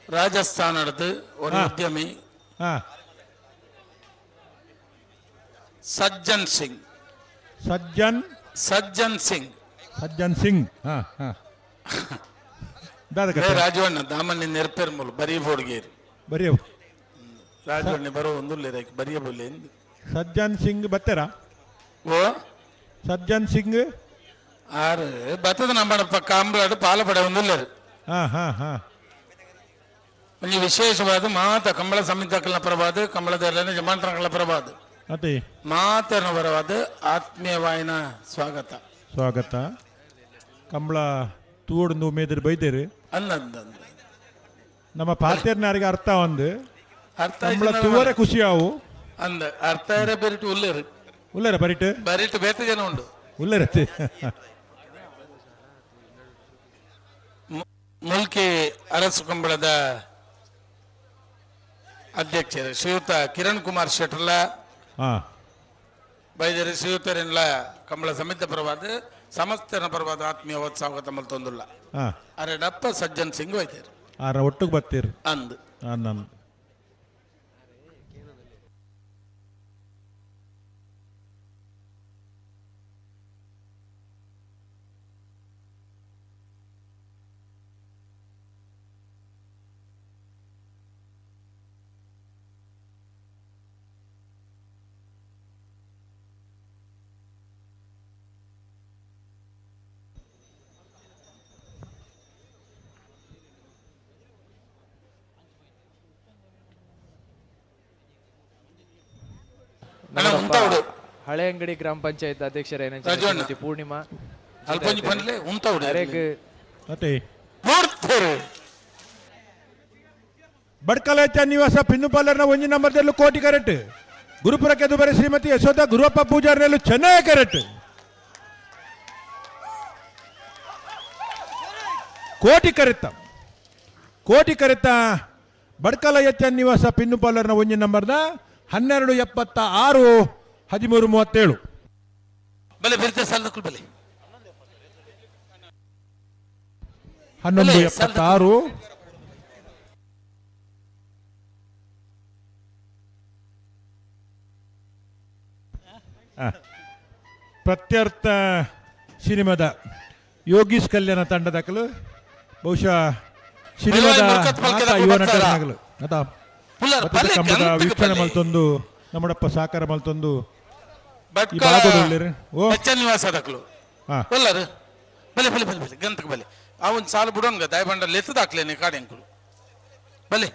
ರಾಜಸ್ಥಾನದ ಒಂದು ಉದ್ಯಮಿ ಸಜ್ಜನ್ ಸಿಂಗ್. ಸಜ್ಜನ್ ಸಜ್ಜನ್ ಸಿಂಗ್ ಸಜ್ಜನ್ ಸಿಂಗ್. ಹಾ ಹಾ ರಾಜವಣ್ಣ ದಾಮಣ್ಣ ನೆರಪೇರ್ ಮೂಲ ಬರೀ ಬೋಡ್ಗೇರಿ ಬರೀ ರಾಜವಣ್ಣ ಬರೋ ಒಂದು ಬರಿಯ ಬೋಲೆ ಸಜ್ಜನ್ ಸಿಂಗ್ ಬತ್ತೇರಾ? ಓ ಸಜ್ಜನ್ ಸಿಂಗ್ ಆರು ಬತ್ತದ ನಮ್ಮ ಕಾಂಬ್ಲಾಡು ಪಾಲಪಡೆ ಒಂದುಲ್ಲೇರು. ಹಾ ಹಾ ಹಾ ಒಂಜಿ ವಿಶೇಷವಾದ ಮಾತ ಕಂಬಳ ಸಮಿತಕ್ಕಲ ಪರವಾದ ಕಂಬಳದ ಜಮಾಂತರಗಳ ಪರವಾದ ಅದೇ ಮಾತನ ಪರವಾದ ಆತ್ಮೀಯವಾಯಿನ ಸ್ವಾಗತ ಸ್ವಾಗತ. ಕಂಬಳ ತೂಡು ಮೇದಿರು ಬೈದೇರು ಅಲ್ಲ ನಮ್ಮ ಪಾತೇರ್ನಾರಿಗೆ ಅರ್ಥ ಒಂದು ಅರ್ಥ ಕಂಬಳ ತೂವರೆ ಖುಷಿ ಆವು ಅಂದ ಅರ್ಥ ಬರಿಟು ಉಲ್ಲೇರು ಉಲ್ಲೇರ ಬರಿಟು ಬರಿಟು ಬೇತ ಜನ ಉಂಡು ಉಲ್ಲೇರತ್ತೆ. ಮುಲ್ಕಿ ಅರಸು ಕಂಬಳದ ಅಧ್ಯಕ್ಷರು ಶ್ರೀಯುತ ಕಿರಣ್ ಕುಮಾರ್ ಶೆಟ್ಟರ್ಲ ಬೈದರು ಶ್ರೀಯುತರೆಲ್ಲ ಕಂಬಳ ಸಮಿತಿ ಪರವಾದ ಸಮಸ್ತನ ಪರವಾದ ಆತ್ಮೀಯ ಸ್ವಾಗತ ಮಲ್ತೊಂದುಲ್ಲ. ಅರೆ ಡಪ್ಪ ಸಜ್ಜನ್ ಸಿಂಗ್ ವೈದ್ಯರು ಆರ ಒಟ್ಟಿಗೆ ಬರ್ತೀರಿ ಅಂದು ನಾನು ಹಳೆಯಂಗಡಿ ಗ್ರಾಮ ಪಂಚಾಯತ್ ಅಧ್ಯಕ್ಷರೇನ ಪೂರ್ಣಿಮಾ ಬಡ್ಕಲ ನಿವಾಸ ಪಿನ್ನುಪಾಲರ್ನ ಒಂಜಿ ನಂಬರ್ದಲ್ಲೂ ಕೋಟಿ ಕರೆಕ್ಟ್ ಗುರುಪುರಕ್ಕೆ ದುಬಾರಿ ಶ್ರೀಮತಿ ಯಶೋಧ ಗುರುವಪ್ಪ ಪೂಜಾರಿನಲ್ಲೂ ಚೆನ್ನಾಗಿ ಕರೆಕ್ಟ್ ಕೋಟಿ ಕರೆತ ಕೋಟಿ ಕರೆತ ಬಡ್ಕಲ ಎಚ್ ಎನ್ ನಿವಾಸ ಪಿನ್ನುಪಾಲರ್ನ ಒಂಜಿ ನಂಬರ್ದ 12 76 13 37. ಬಲೆ ಬಿರ್ತೆ ಸಾಲದಕ್ಕೂ ಬಲೆ 11 76. ಪ್ರತ್ಯರ್ಥ ಸಿನಿಮಾದ ಯೋಗೀಶ್ ಕಲ್ಯಾಣ ತಂಡದಕಲು ಬಹುಶಃ ಸಿನಿಮಾದ ಯುವ ನಟನಾಗಲು ಅದ ಕಂಬದ ವೀಕ್ಷಣೆ ಮಲ್ತೊಂದು ನಮ್ಮಡಪ್ಪ ಸಾಕಾರ ಮಲ್ತೊಂದು ಈ ಭಾಗದೊಳ್ಳಿರು. ಓ ನಿವಾಸ ದಕ್ಲು ಒಲ್ಲರು ಬಲೆ ಬಲೆ ಬಲೆ ಬಲೆ ಗಂತಕ್ಕೆ ಬಲೆ ಆ ಒಂದು ಸಾಲು ಬಿಡೋನ್ಗ ದಯಬಂಡ ಲೆತ್ತದಾಕ್ಲೇನೆ ಕಾಡೆಂಕುಲು ಬಲೆ.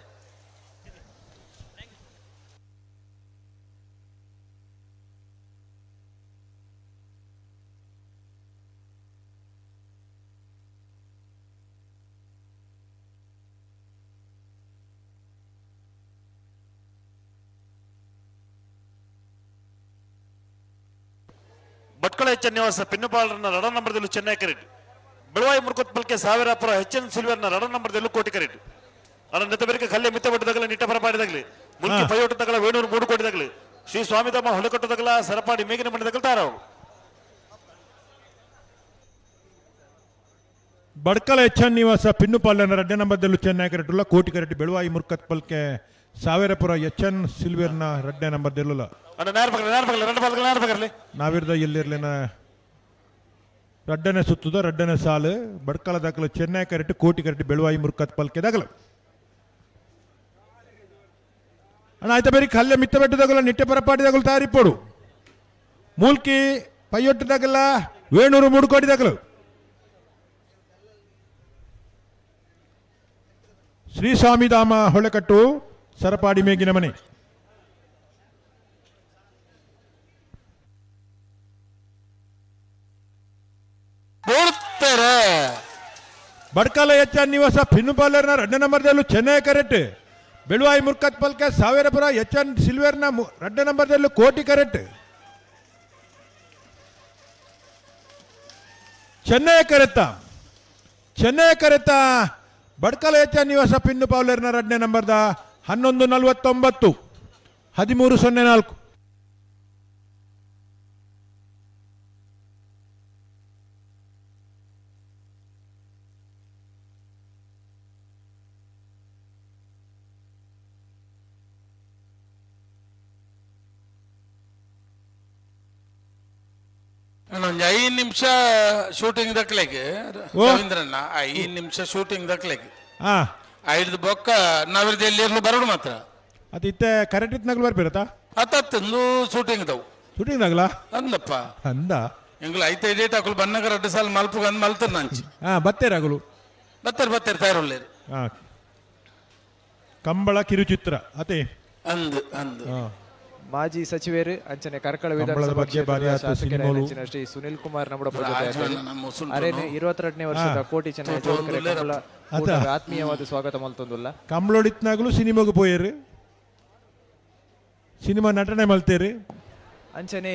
ಭಟ್ಕಳ ಎಚ್ ಎನ್ ನಿವಾಸ ಪಿನ್ನುಪಾಲರನ್ನ ರಡ ನಂಬರ್ದಲ್ಲೂ ಚೆನ್ನೈ ಕರೆಟ್ ಬೆಳವಾಯಿ ಮುರ್ಕೊತ್ ಸಾವಿರಪುರ ಎಚ್ ಎನ್ ಸಿಲ್ವರ್ನ ರಡ ನಂಬರ್ದಲ್ಲೂ ಕೋಟಿ ಕರೆಟ್ ಅಣ್ಣ ನೆತ್ತ ಕಲ್ಲೆ ಮಿತ್ತ ಬಟ್ಟದಾಗಲಿ ನಿಟ್ಟ ಪರಪಾಡಿದಾಗಲಿ ಮುಲ್ಕಿ ಪೈಯೋಟದಾಗಲ ವೇಣೂರು ಮೂಡು ಕೋಟಿದಾಗಲಿ ಶ್ರೀ ಸ್ವಾಮಿತಮ್ಮ ಹೊಳೆಕಟ್ಟದಾಗಲ ಸರಪಾಡಿ ಮೇಗಿನ ಮಂಡದಾಗಲ ತಾರವು. ಬಡ್ಕಲ ಎಚ್ ಎನ್ ನಿವಾಸ ಪಿನ್ನುಪಾಲನ ರಡ್ಡೆ ನಂಬರ್ದಲ್ಲೂ ಚೆನ್ನೈ ಕರೆಟುಲ್ಲ ಕೋಟಿ ಕರೆಟ್ ಬೆಳವಾಯಿ ಮುರ್ಕತ್ ಪಲ್ಕೆ ಸಾವಿರಪುರ ಎಚ್ ಎನ್ ಸಿಲ್ವೇರ್ನ ರಡ್ಡೆ ನಂಬರ್ದೆಲ್ಲುಲ್ಲ. ಅಣ್ಣ ನೇರ ಪಕ್ಕಲೆ ನೇರ ಪಕ್ಕಲೆ రెండు ಪಕ್ಕಲೆ ನೇರ ಪಕ್ಕಲೆ ನಾವಿರ್ದ ಎಲ್ಲಿರ್ಲಿನ ರಡ್ಡನೆ ಸುತ್ತದ ರಡ್ಡನೆ ಸಾಲು ಬಡ್ಕಲ ದಾಖಲು ಚೆನ್ನೈ ಕರೆಟ್ ಕೋಟಿ ಕರೆಟ್ ಬೆಳವಾಯಿ ಮುರ್ಕತ್ ಪಲ್ಕೆ ದಾಖಲು. ಅಣ್ಣ ಆಯ್ತಾ ಬೇರೆ ಕಲ್ಲೆ ಮಿತ್ತ ಬೆಟ್ಟದಾಗಲ್ಲ ನಿಟ್ಟೆ ಪರಪಾಟಿದಾಗಲು ತಯಾರಿಪೋಡು ಮೂಲ್ಕಿ ಪೈಯೊಟ್ಟದಾಗಲ್ಲ ವೇಣೂರು ಮೂಡು ಕೋಟಿ ದಾಖಲು. ಶ್ರೀ ಸ್ವಾಮಿಧಾಮ ಹೊಳೆಕಟ್ಟು ಸರಪಾಡಿ ಮೇಗಿನ ಮನೆ. ಬಡ್ಕಲ ಎಚ್ ಎನ್ ನಿವಾಸ ಪಿನ್ನುಪಾಲರ್ನ ರಡ್ಡ ನಂಬರ್ದಲ್ಲೂ ಚೆನ್ನೈ ಕರೆಕ್ಟ್ ಬೆಳುವಾಯಿ ಮುರ್ಕತ್ ಪಲ್ಕೆ ಸಾವಿರಪುರ ಎಚ್ ಎನ್ ಸಿಲ್ವೇರ್ನ ರಡ್ಡ ನಂಬರ್ದಲ್ಲೂ ಕೋಟಿ ಕರೆಕ್ಟ್ ಚೆನ್ನೈ ಕರೆತ್ತ ಚೆನ್ನೈ ಕರೆತ್ತ ಬಡ್ಕಲ ಎಚ್ ಎನ್ ನಿವಾಸ ಪಿನ್ನು ಪಾವ್ಲರ್ನ ರಡ್ಡನೇ ನಂಬರ್ದ 11:49 13:04. ಒಂದು 5 ನಿಮಿಷ ಶೂಟಿಂಗ್ ದಕ್ಲೆಗೆ ರವೀಂದ್ರಣ್ಣ 5 ನಿಮಿಷ ಶೂಟಿಂಗ್ ದಕ್ಲೆಗೆ ಐದು ಬೊಕ್ಕ ನಾವಿರ್ದ ಎಲ್ಲಿ ಬರೋಡು ಮಾತ್ರ ಅದು ಇತ್ತೆ ಕರೆಕ್ಟ್ ಇತ್ತು ಬರ್ಬಿರತ್ತಾ ಅತ್ತಂದು ಶೂಟಿಂಗ್ ದವು ಶೂಟಿಂಗ್ ದಾಗಲ ಅಂದಪ್ಪ ಅಂದ ಎಂಗ್ಲ ಐತೆ ಡೇಟ್ ಹಾಕಲು ಬನ್ನಗ ರಡ್ಡು ಸಾಲ ಮಲ್ಪುಗ ಅಂದ್ ಮಲ್ತರ್ ನಂಚಿ ಬತ್ತೇರ ಆಗಲು ಬತ್ತೇರು ಬತ್ತೇರು ತಯಾರುಳ್ಳೇರು ಕಂಬಳ ಕಿರುಚಿತ್ರ ಅತೆ ಅಂದ್ ಅಂದ್ ಮಾಜಿ ಸಚಿವರು ಅಂಚನೆ ಕಾರ್ಕಳ ವಿಧಾನಸಭಾ ಕ್ಷೇತ್ರದ ಶಾಸಕರಾದ ಶ್ರೀ ಸುನಿಲ್ ಕುಮಾರ್ ನಮ್ಮಡ ಅರೇನೆ 22ನೇ ವರ್ಷದ ಕೋಟಿ ಚೆನ್ನೈ ಕಂಬಳ ಆತ್ಮೀಯವಾದ ಸ್ವಾಗತ ಮಲ್ತೊಂದುಲ್ಲ. ಕಂಬಳೊಡಿತ್ನಾಗಲು ಸಿನಿಮಾಗೆ ಪೋಯರು ಸಿನಿಮಾ ನಟನೆ ಮಲ್ತೇರು. ಅಂಚನೆ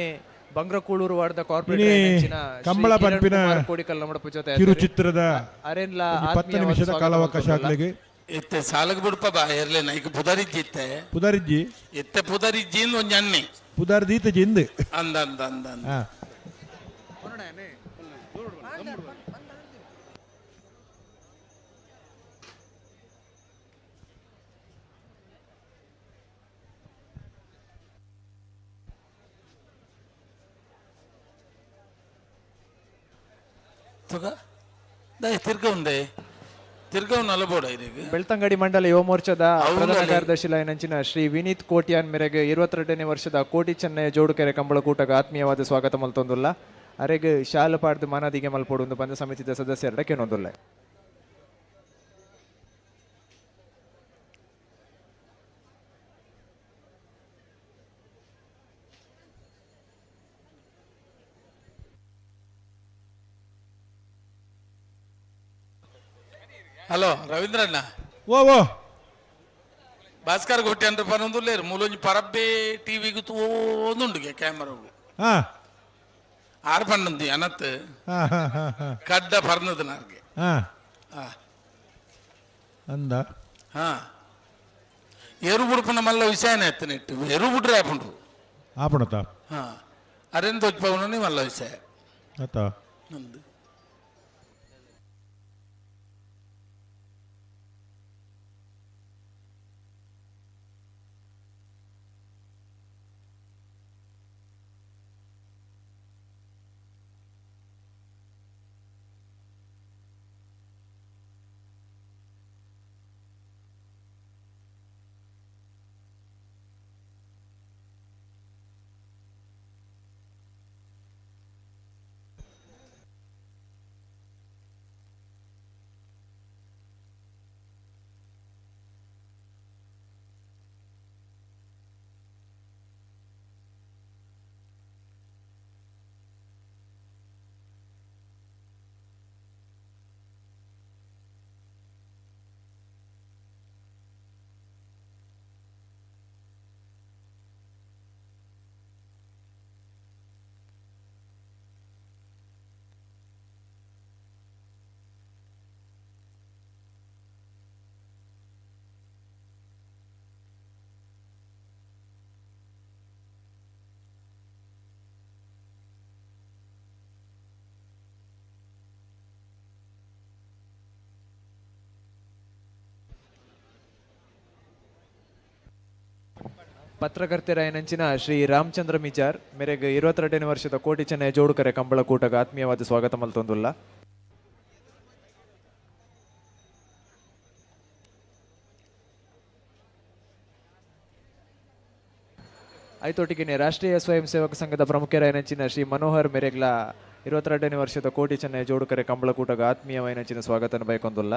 ಬಂಗ್ರಕೂಳೂರು ವಾರ್ಡ್ದ ಕಾರ್ಪೊರೇಟರ್ ಕಂಬಳ ಪನ್ಪಿನ ಕೋಡಿಕಲ್ ನಮ್ಮಡ ಜೊತೆ ಕಿರುಚಿತ್ರದ ಅರೇನ್ಲಾ 10 ನಿಮಿಷದ ಕಾಲಾವಕಾಶ ಆಗ್ಲಿಗೆ ಇತ್ತೆ ಸಾಲಗ ಬಿಡ್ಪ ಬಾ ಇರ್ಲೆ ನೈಕ್ ಪುದರಿಜ್ಜಿ ಇತ್ತೆ ಪುದರಿಜ್ಜಿ ಇತ್ತೆ ಪುದರಿಜ್ಜಿ ಒಂಜಿ ಅಣ್ಣೆ ಪುದರ್ ದೀತ ಜಿಂದ್ ಅಂದ ಅಂದ ಅಂದ ಅಂದ ತುಗ ದಯ ತಿರ್ಗ ಉಂಡೆ ಬೆಳ್ತಂಗಡಿ ಮಂಡಲ ಯುವ ಮೋರ್ಚಾದ ಪ್ರಧಾನ ಕಾರ್ಯದರ್ಶಿ ಲೈನಂಚಿನ ಶ್ರೀ ವಿನೀತ್ ಕೋಟ್ಯಾನ್ ಮೇರೆಗೆ 22ನೇ ವರ್ಷದ ಕೋಟಿ ಚೆನ್ನೈ ಜೋಡುಕೆರೆ ಕಂಬಳಕೂಟಕ್ಕೆ ಆತ್ಮೀಯವಾದ ಸ್ವಾಗತ ಮಲ್ತೊಂದುಲ್ಲ. ಅರೆಗ್ ಶಾಲು ಪಾಡ್ದು ಮಾನದಿಗೆ ಮಲ್ಪೊಡು ಬಂದ ಸಮಿತಿದ ಸದಸ್ಯರ ಕೇನೊಂದುಲ್ಲ. ಹಲೋ ರವೀಂದ್ರಣ್ಣ ಓ ಓ ಭಾಸ್ಕರ್ ಗೊಟ್ಟಿ ಅಂದ್ರೆ ಪನೊಂದುಲ್ಲೇರು ಮೂಲೊಂಜಿ ಪರಬ್ಬೆ ಟಿವಿಗೆ ತೋಂದುಂಡುಗೆ ಕ್ಯಾಮರಾಗು ಆರು ಪನ್ನೊಂದು ಅನತ್ ಕಡ್ಡ ಪರ್ನದ ನಾರ್ಗೆ ಅಂದ ಎರು ಬುಡ್ಪುನ ಮಲ್ಲ ವಿಷಯನೇ ಎತ್ತನಿಟ್ಟು ಎರು ಬುಡ್ರೆ ಆಪುಂಡು ಆಪುಣತ ಅರೆನ್ ತೋಜ್ಪವನ ಮಲ್ಲ ವಿಷಯ ಅತ್ತ ಅಂದು ಪತ್ರಕರ್ತರಾಯನಂಚಿನ ಶ್ರೀ ರಾಮಚಂದ್ರ ಮಿಜಾರ್ ಮೇರೆಗ್ 22ನೇ ವರ್ಷದ ಕೋಟಿ ಚೆನ್ನಯ ಜೋಡುಕರೆ ಕಂಬಳಕೂಟಗ ಆತ್ಮೀಯವಾದ ಸ್ವಾಗತ ಮಲ್ತೊಂದುಲ್ಲ. ಐತೊಟ್ಟಿಗೆ ರಾಷ್ಟ್ರೀಯ ಸ್ವಯಂ ಸೇವಕ ಸಂಘದ ಪ್ರಮುಖರಾಯನಂಚಿನ ಶ್ರೀ ಮನೋಹರ್ ಮೆರೆಗ್ಲ 22ನೇ ವರ್ಷದ ಕೋಟಿ ಚೆನ್ನಯ ಜೋಡುಕರೆ ಕಂಬಳಕೂಟಗ ಆತ್ಮೀಯವಾಯಿನಂಚಿನ ಸ್ವಾಗತ ಬಯಕೊಂದುಲ್ಲ.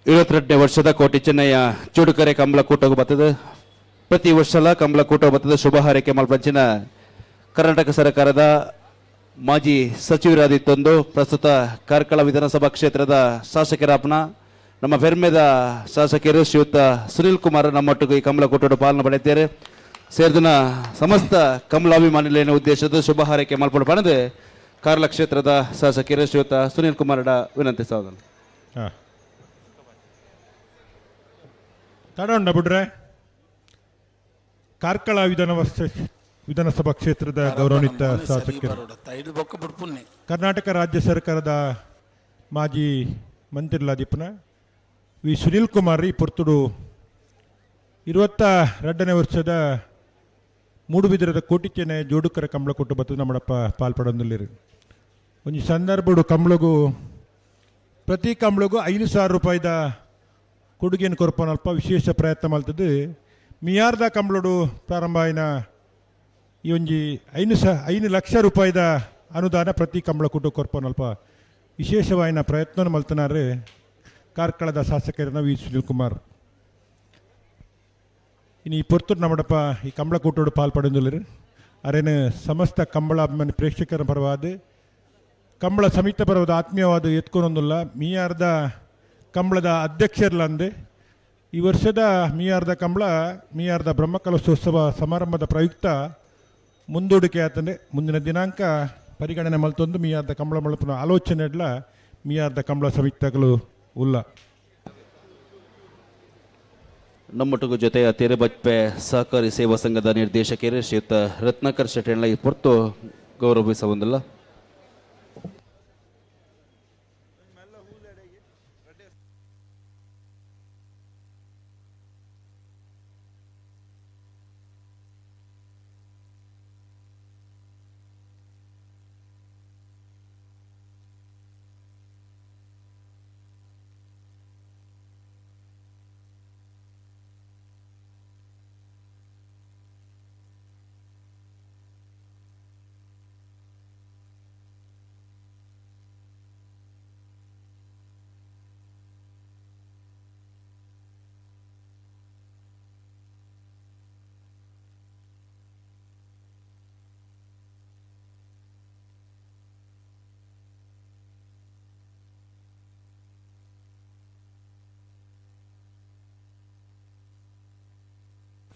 ಇರುವತ್ತೆರಡನೇ ವರ್ಷದ ಕೋಟಿ ಚೆನ್ನಯ್ಯ ಚೂಡುಕರೆ ಕಂಬಳಕೂಟಗೂ ಬರ್ತದೆ. ಪ್ರತಿ ವರ್ಷಲ ಕಂಬಳಕೂಟ ಬರ್ತದೆ. ಶುಭ ಹಾರೈಕೆ ಮಲ್ಪಂಚಿನ ಕರ್ನಾಟಕ ಸರ್ಕಾರದ ಮಾಜಿ ಸಚಿವರಾದಿತ್ತೊಂದು ಪ್ರಸ್ತುತ ಕಾರ್ಕಳ ವಿಧಾನಸಭಾ ಕ್ಷೇತ್ರದ ಶಾಸಕರಾಪನ ನಮ್ಮ ಪೆರ್ಮೆದ ಶಾಸಕರು ಶ್ರೀಯುತ ಸುನಿಲ್ ಕುಮಾರ್ ನಮ್ಮೊಟ್ಟಿಗೆ ಈ ಕಂಬಳಕೂಟದ ಪಾಲನೆ ಪಡೆಯುತ್ತಾರೆ. ಸೇರಿದನ ಸಮಸ್ತ ಕಮಲಾಭಿಮಾನಿಗಳೇನ ಉದ್ದೇಶದ ಶುಭ ಹಾರೈಕೆ ಮಲ್ಪಡು ಪಡೆದು ಕಾರ್ಲ ಕ್ಷೇತ್ರದ ಶಾಸಕರು ಶ್ರೀಯುತ ಸುನಿಲ್ ಕುಮಾರ್ ವಿನಂತಿ ಸಾಧನ. ತಡ ಬಿಡ್ರೆ ಕಾರ್ಕಳ ವಿಧಾನಸಭಾ ಕ್ಷೇತ್ರದ ಗೌರವಾನ್ವಿತ ಶಾಸಕರು ಕರ್ನಾಟಕ ರಾಜ್ಯ ಸರ್ಕಾರದ ಮಾಜಿ ಮಂತ್ರಿಲಾದೀಪನ ವಿ ಸುನಿಲ್ ಕುಮಾರ್ ಈ ಪೊರ್ತುಡು 22ನೇ ವರ್ಷದ ಮೂಡುಬಿದಿರದ ಕೋಟಿಚೆನೆ ಜೋಡುಕರ ಕಂಬಳ ಕೊಟ್ಟು ಬತ್ತದ ನಮ್ಮಡಪ್ಪ ಪಾಲ್ಪಡೊಂದುಲ್ಲಿರು. ಒಂಜಿ ಸಂದರ್ಭಡು ಕಂಬಳಗು ಪ್ರತಿ ಕಂಬಳಗೂ 5,000 ರೂಪಾಯಿದ ಕೊಡುಗೆಯನ್ನು ಕೊರ್ಪನಲ್ಪ ವಿಶೇಷ ಪ್ರಯತ್ನ ಮಾಡ್ತದೆ. ಮಿಯಾರ್ದ ಕಂಬಳೋಡು ಪ್ರಾರಂಭ ಆಯ್ನ ಈ ಒಂಜಿ 5 ಲಕ್ಷ ರೂಪಾಯಿದ ಅನುದಾನ ಪ್ರತಿ ಕಂಬಳ ಕೊಟ್ಟು ಕೊರ್ಪನಲ್ಪ ವಿಶೇಷವಾಯಿನ ಪ್ರಯತ್ನ ಮಲ್ತನಾರೆ ಕಾರ್ಕಳದ ಶಾಸಕರನ್ನ ವಿ ಸುನಿಲ್ ಕುಮಾರ್. ಇನ್ನು ಈ ಪೊರ್ತುಡು ನಮ್ಮಡಪ್ಪ ಈ ಕಂಬಳ ಕೂಟೋಡು ಪಾಲ್ಪಡೊಂದುಲ್ಲರು. ಅರೇನು ಸಮಸ್ತ ಕಂಬಳ ಅಭಿಮಾನಿ ಪ್ರೇಕ್ಷಕರ ಪರವಾದ ಕಂಬಳ ಸಮಿತಿ ಪರವಾದ ಆತ್ಮೀಯವಾದ ಎತ್ಕೊಂಡೊಂದುಲ್ಲ ಮಿಯಾರ್ದ ಕಂಬಳದ ಅಧ್ಯಕ್ಷರ್ಲಂದೆ ಈ ವರ್ಷದ ಮಿಯಾರ್ದ ಕಂಬಳ ಮಿಯಾರ್ದ ಬ್ರಹ್ಮಕಲಶೋತ್ಸವ ಸಮಾರಂಭದ ಪ್ರಯುಕ್ತ ಮುಂದೂಡಿಕೆ ಆತಂದೆ ಮುಂದಿನ ದಿನಾಂಕ ಪರಿಗಣನೆ ಮಲ್ತೊಂದು ಮಿಯಾರ್ದ ಕಂಬಳ ಮಲ್ಪನ ಆಲೋಚನೆ ಇಡ್ಲ ಮಿಯಾರ್ದ ಕಂಬಳ ಸಮಿತಿಗಳು ಉಲ್ಲ. ನಮ್ಮೊಟ್ಟಿಗೂ ಜೊತೆಯ ತೆರೆಬಜ್ಪೆ ಸಹಕಾರಿ ಸೇವಾ ಸಂಘದ ನಿರ್ದೇಶಕರು ಶ್ರೀಯುತ ರತ್ನಾಕರ್ ಶೆಟ್ಟಣ್ಣ ಈ ಪೊರ್ತು ಗೌರವಿಸಬಹುದಿಲ್ಲ.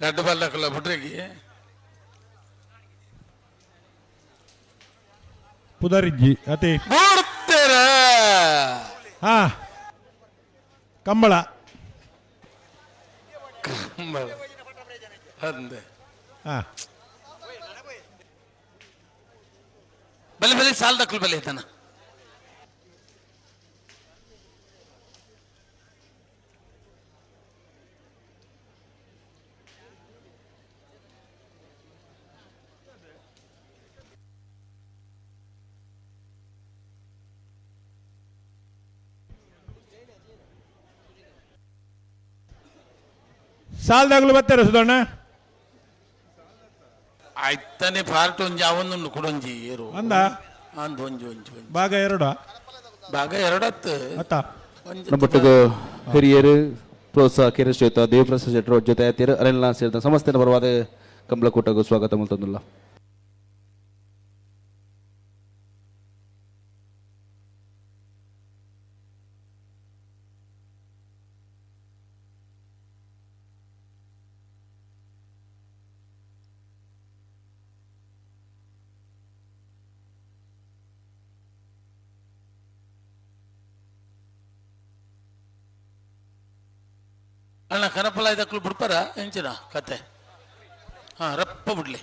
ರಡ್ಡು ಬಲ್ಲಕಲ್ಲ ಬಿಡ್ರಿಗೆ ಪುದರಿಜ್ಜಿ ಅತಿ ಹಾ ಕಂಬಳ ಕಂಬಳ ಅಂದೆ ಹಾ ಬಲೆ ಬಲೆ ಸಾಲದಕ್ಕಲು ಬಲೆ ಐತನ. ಸಾಲ್ದಾಗಲು ಬರ್ತಾರೆ ಸುಧಣ್ಣ. ಆಯ್ತಾನೆ ಪಾರ್ಟ್ ಒಂಜಿ ಅವೊಂದುಂಡು ಕುಡೊಂಜಿ ಏರು ಅಂದ ಅಂದ್ ಒಂಜಿ ಒಂಜಿ ಒಂಜಿ ಭಾಗ ಎರಡ ಭಾಗ ಎರಡತ್ತು ಅತ್ತ. ನಮ್ಮೊಟ್ಟಿಗೆ ಹಿರಿಯರು ಪ್ರೋತ್ಸಾಹಕರು ಶ್ವೇತ ದೇವಪ್ರಸಾದ್ ಶೆಟ್ಟರು ಜೊತೆ ಆಯ್ತಿರು ಅರೆಲ್ಲ ಸೇರಿದ ಸಮಸ್ಯೆ ಪರವಾದ ಕಂಬಳಕೂಟಗೂ ಸ್ವಾಗತ ಮಲ್ತೊಂದುಲ್ಲ. ಅಣ್ಣ ಕನಪಲ ಇದಕ್ಕೂ ಬಿಡ್ಪಾರ ಎಂಚಿನ ಕತೆ ಹಾ ರಪ್ಪ ಬಿಡ್ಲಿ.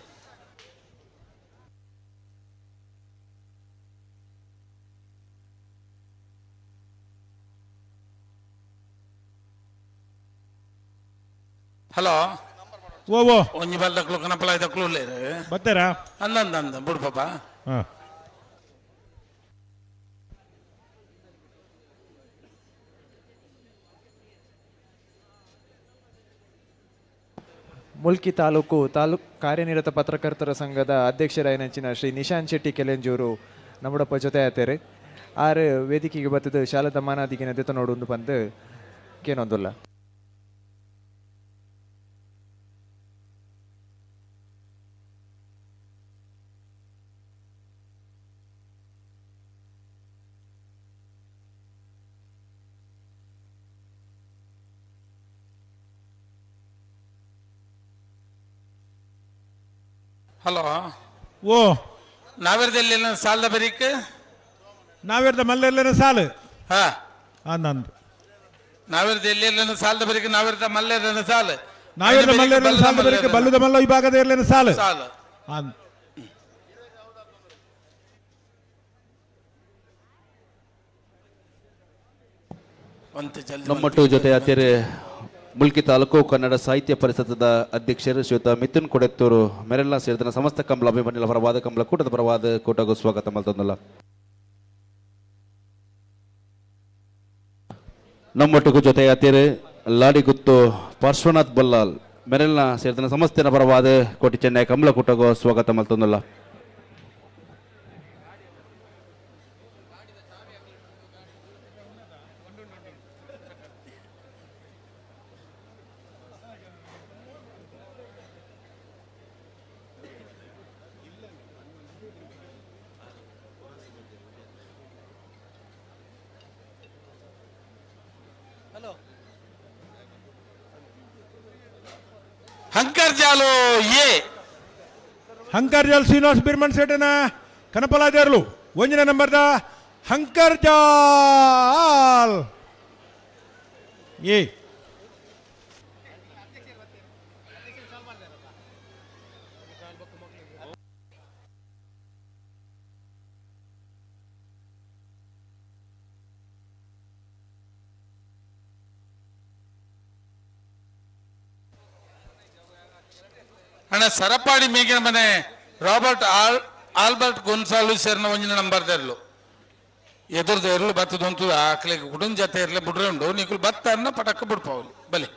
ಹಲೋ ಓ ಓ ಒಂಜಿ ಬಲ್ದಕ್ಲು ಕನಪಲ ಇದಕ್ಕೂ ಉಲ್ಲೇರು ಬರ್ತಾರಾ? ಅಂದ ಅಂದ ಅಂದ ಬಿಡು ಪಾಪ. ಹಾ. ಮುಲ್ಕಿ ತಾಲೂಕು ತಾಲೂಕು ಕಾರ್ಯನಿರತ ಪತ್ರಕರ್ತರ ಸಂಘದ ಅಧ್ಯಕ್ಷರಾಯನಂಚಿನ ಶ್ರೀ ನಿಶಾಂತ್ ಶೆಟ್ಟಿ ಕೆಲೆಂಜೂರು ನಮ್ಮಡಪ್ಪ ಜೊತೆ ಆತೇರೆ ಆರು ವೇದಿಕೆಗೆ ಬತ್ತದ ಶಾಲಾ ಮಾನಾದಿಗಿನ ದೆತ ನೋಡುಂದು ಬಂದು ಕೇನೊಂದುಲ್ಲ. ಹಲೋ ಓ ನಾವೇರ್ದಲ್ಲಿ ಸಾಲದ ಬರೀಕ್ ನಾವೇರ್ದ ಮಲ್ಲೆಲ್ಲ ಸಾಲು ಹಾ ಅಂದಂದು ನಾವೇರ್ದ ಎಲ್ಲೆಲ್ಲ ಸಾಲದ ಬರೀಕ್ ನಾವೇರ್ದ ಮಲ್ಲೆಲ್ಲ ಸಾಲು ನಾವೇರ್ದ ಮಲ್ಲೆಲ್ಲ ಸಾಲದ ಬರೀಕ್ ಬಲ್ಲದ ಮಲ್ಲ ವಿಭಾಗದ ಇರ್ಲೇನ ಸಾಲು ಸಾಲು ಅಂದ್. ನಮ್ಮಟ್ಟು ಜೊತೆ ಆತೇರೆ ಮುಲ್ಕಿ ತಾಲೂಕು ಕನ್ನಡ ಸಾಹಿತ್ಯ ಪರಿಷತ್ತದ ಅಧ್ಯಕ್ಷರು ಶ್ರೀಯುತ ಮಿಥುನ್ ಕೊಡೆತ್ತೂರು ಮೆರೆಲ್ಲ ಸೇರಿದ ಸಮಸ್ತ ಕಂಬಳ ಅಭಿಮಾನಿಗಳ ಪರವಾದ ಕಂಬಳ ಕೂಟದ ಪರವಾದ ಕೂಟಗೂ ಸ್ವಾಗತ ಮಲ್ತೊಂದಲ್ಲ. ನಮ್ಮೊಟ್ಟಿಗೂ ಜೊತೆ ಆತೇರೆ ಲಾಡಿಗುತ್ತು ಪಾರ್ಶ್ವನಾಥ್ ಬಲ್ಲಾಲ್ ಮೆರೆಲ್ನ ಸೇರಿದ ಸಮಸ್ತಿನ ಪರವಾದ ಕೋಟಿ ಚೆನ್ನೈ ಕಂಬಳ ಕೂಟಗೂ ಸ್ವಾಗತ ಮಲ್ತೊಂದಲ್ಲ. ಹಂಕರ್ಜಾಲು ಎ ಹಂಕರ್ಜಾಲ್ ಶ್ರೀನಿವಾಸ್ ಬಿರ್ಮನ್ ಸೇಟನ ಕನಪಲಾದೇರ್ಲು ಒಂಜಿನ ನಂಬರ್ದ ಹಂಕರ್ಜಾಲ್ ಎ. ಅಣ್ಣ ಸರಪಾಡಿ ಮೇಗಿನ ಮನೆ ರಾಬರ್ಟ್ ಆಲ್ಬರ್ಟ್ ಗೊನ್ಸಾಲು ಸೇರ್ನ ಒಂಜಿನ ನಂಬರ್ ದೇರ್ಲು ಎದುರ್ದ ಇರ್ಲು ಬತ್ತದೊಂತು ಆಕ್ಲಿಗೆ ಕುಡುನ್ ಜೊತೆ ಇರ್ಲಿ ಬಿಡ್ರೆ ಉಂಡು ನೀಕುಲು ಬತ್ತ ಅನ್ನ ಪಟಕ್ಕ ಬಿಡ್ಪಾವಲಿ ಬಲೆ.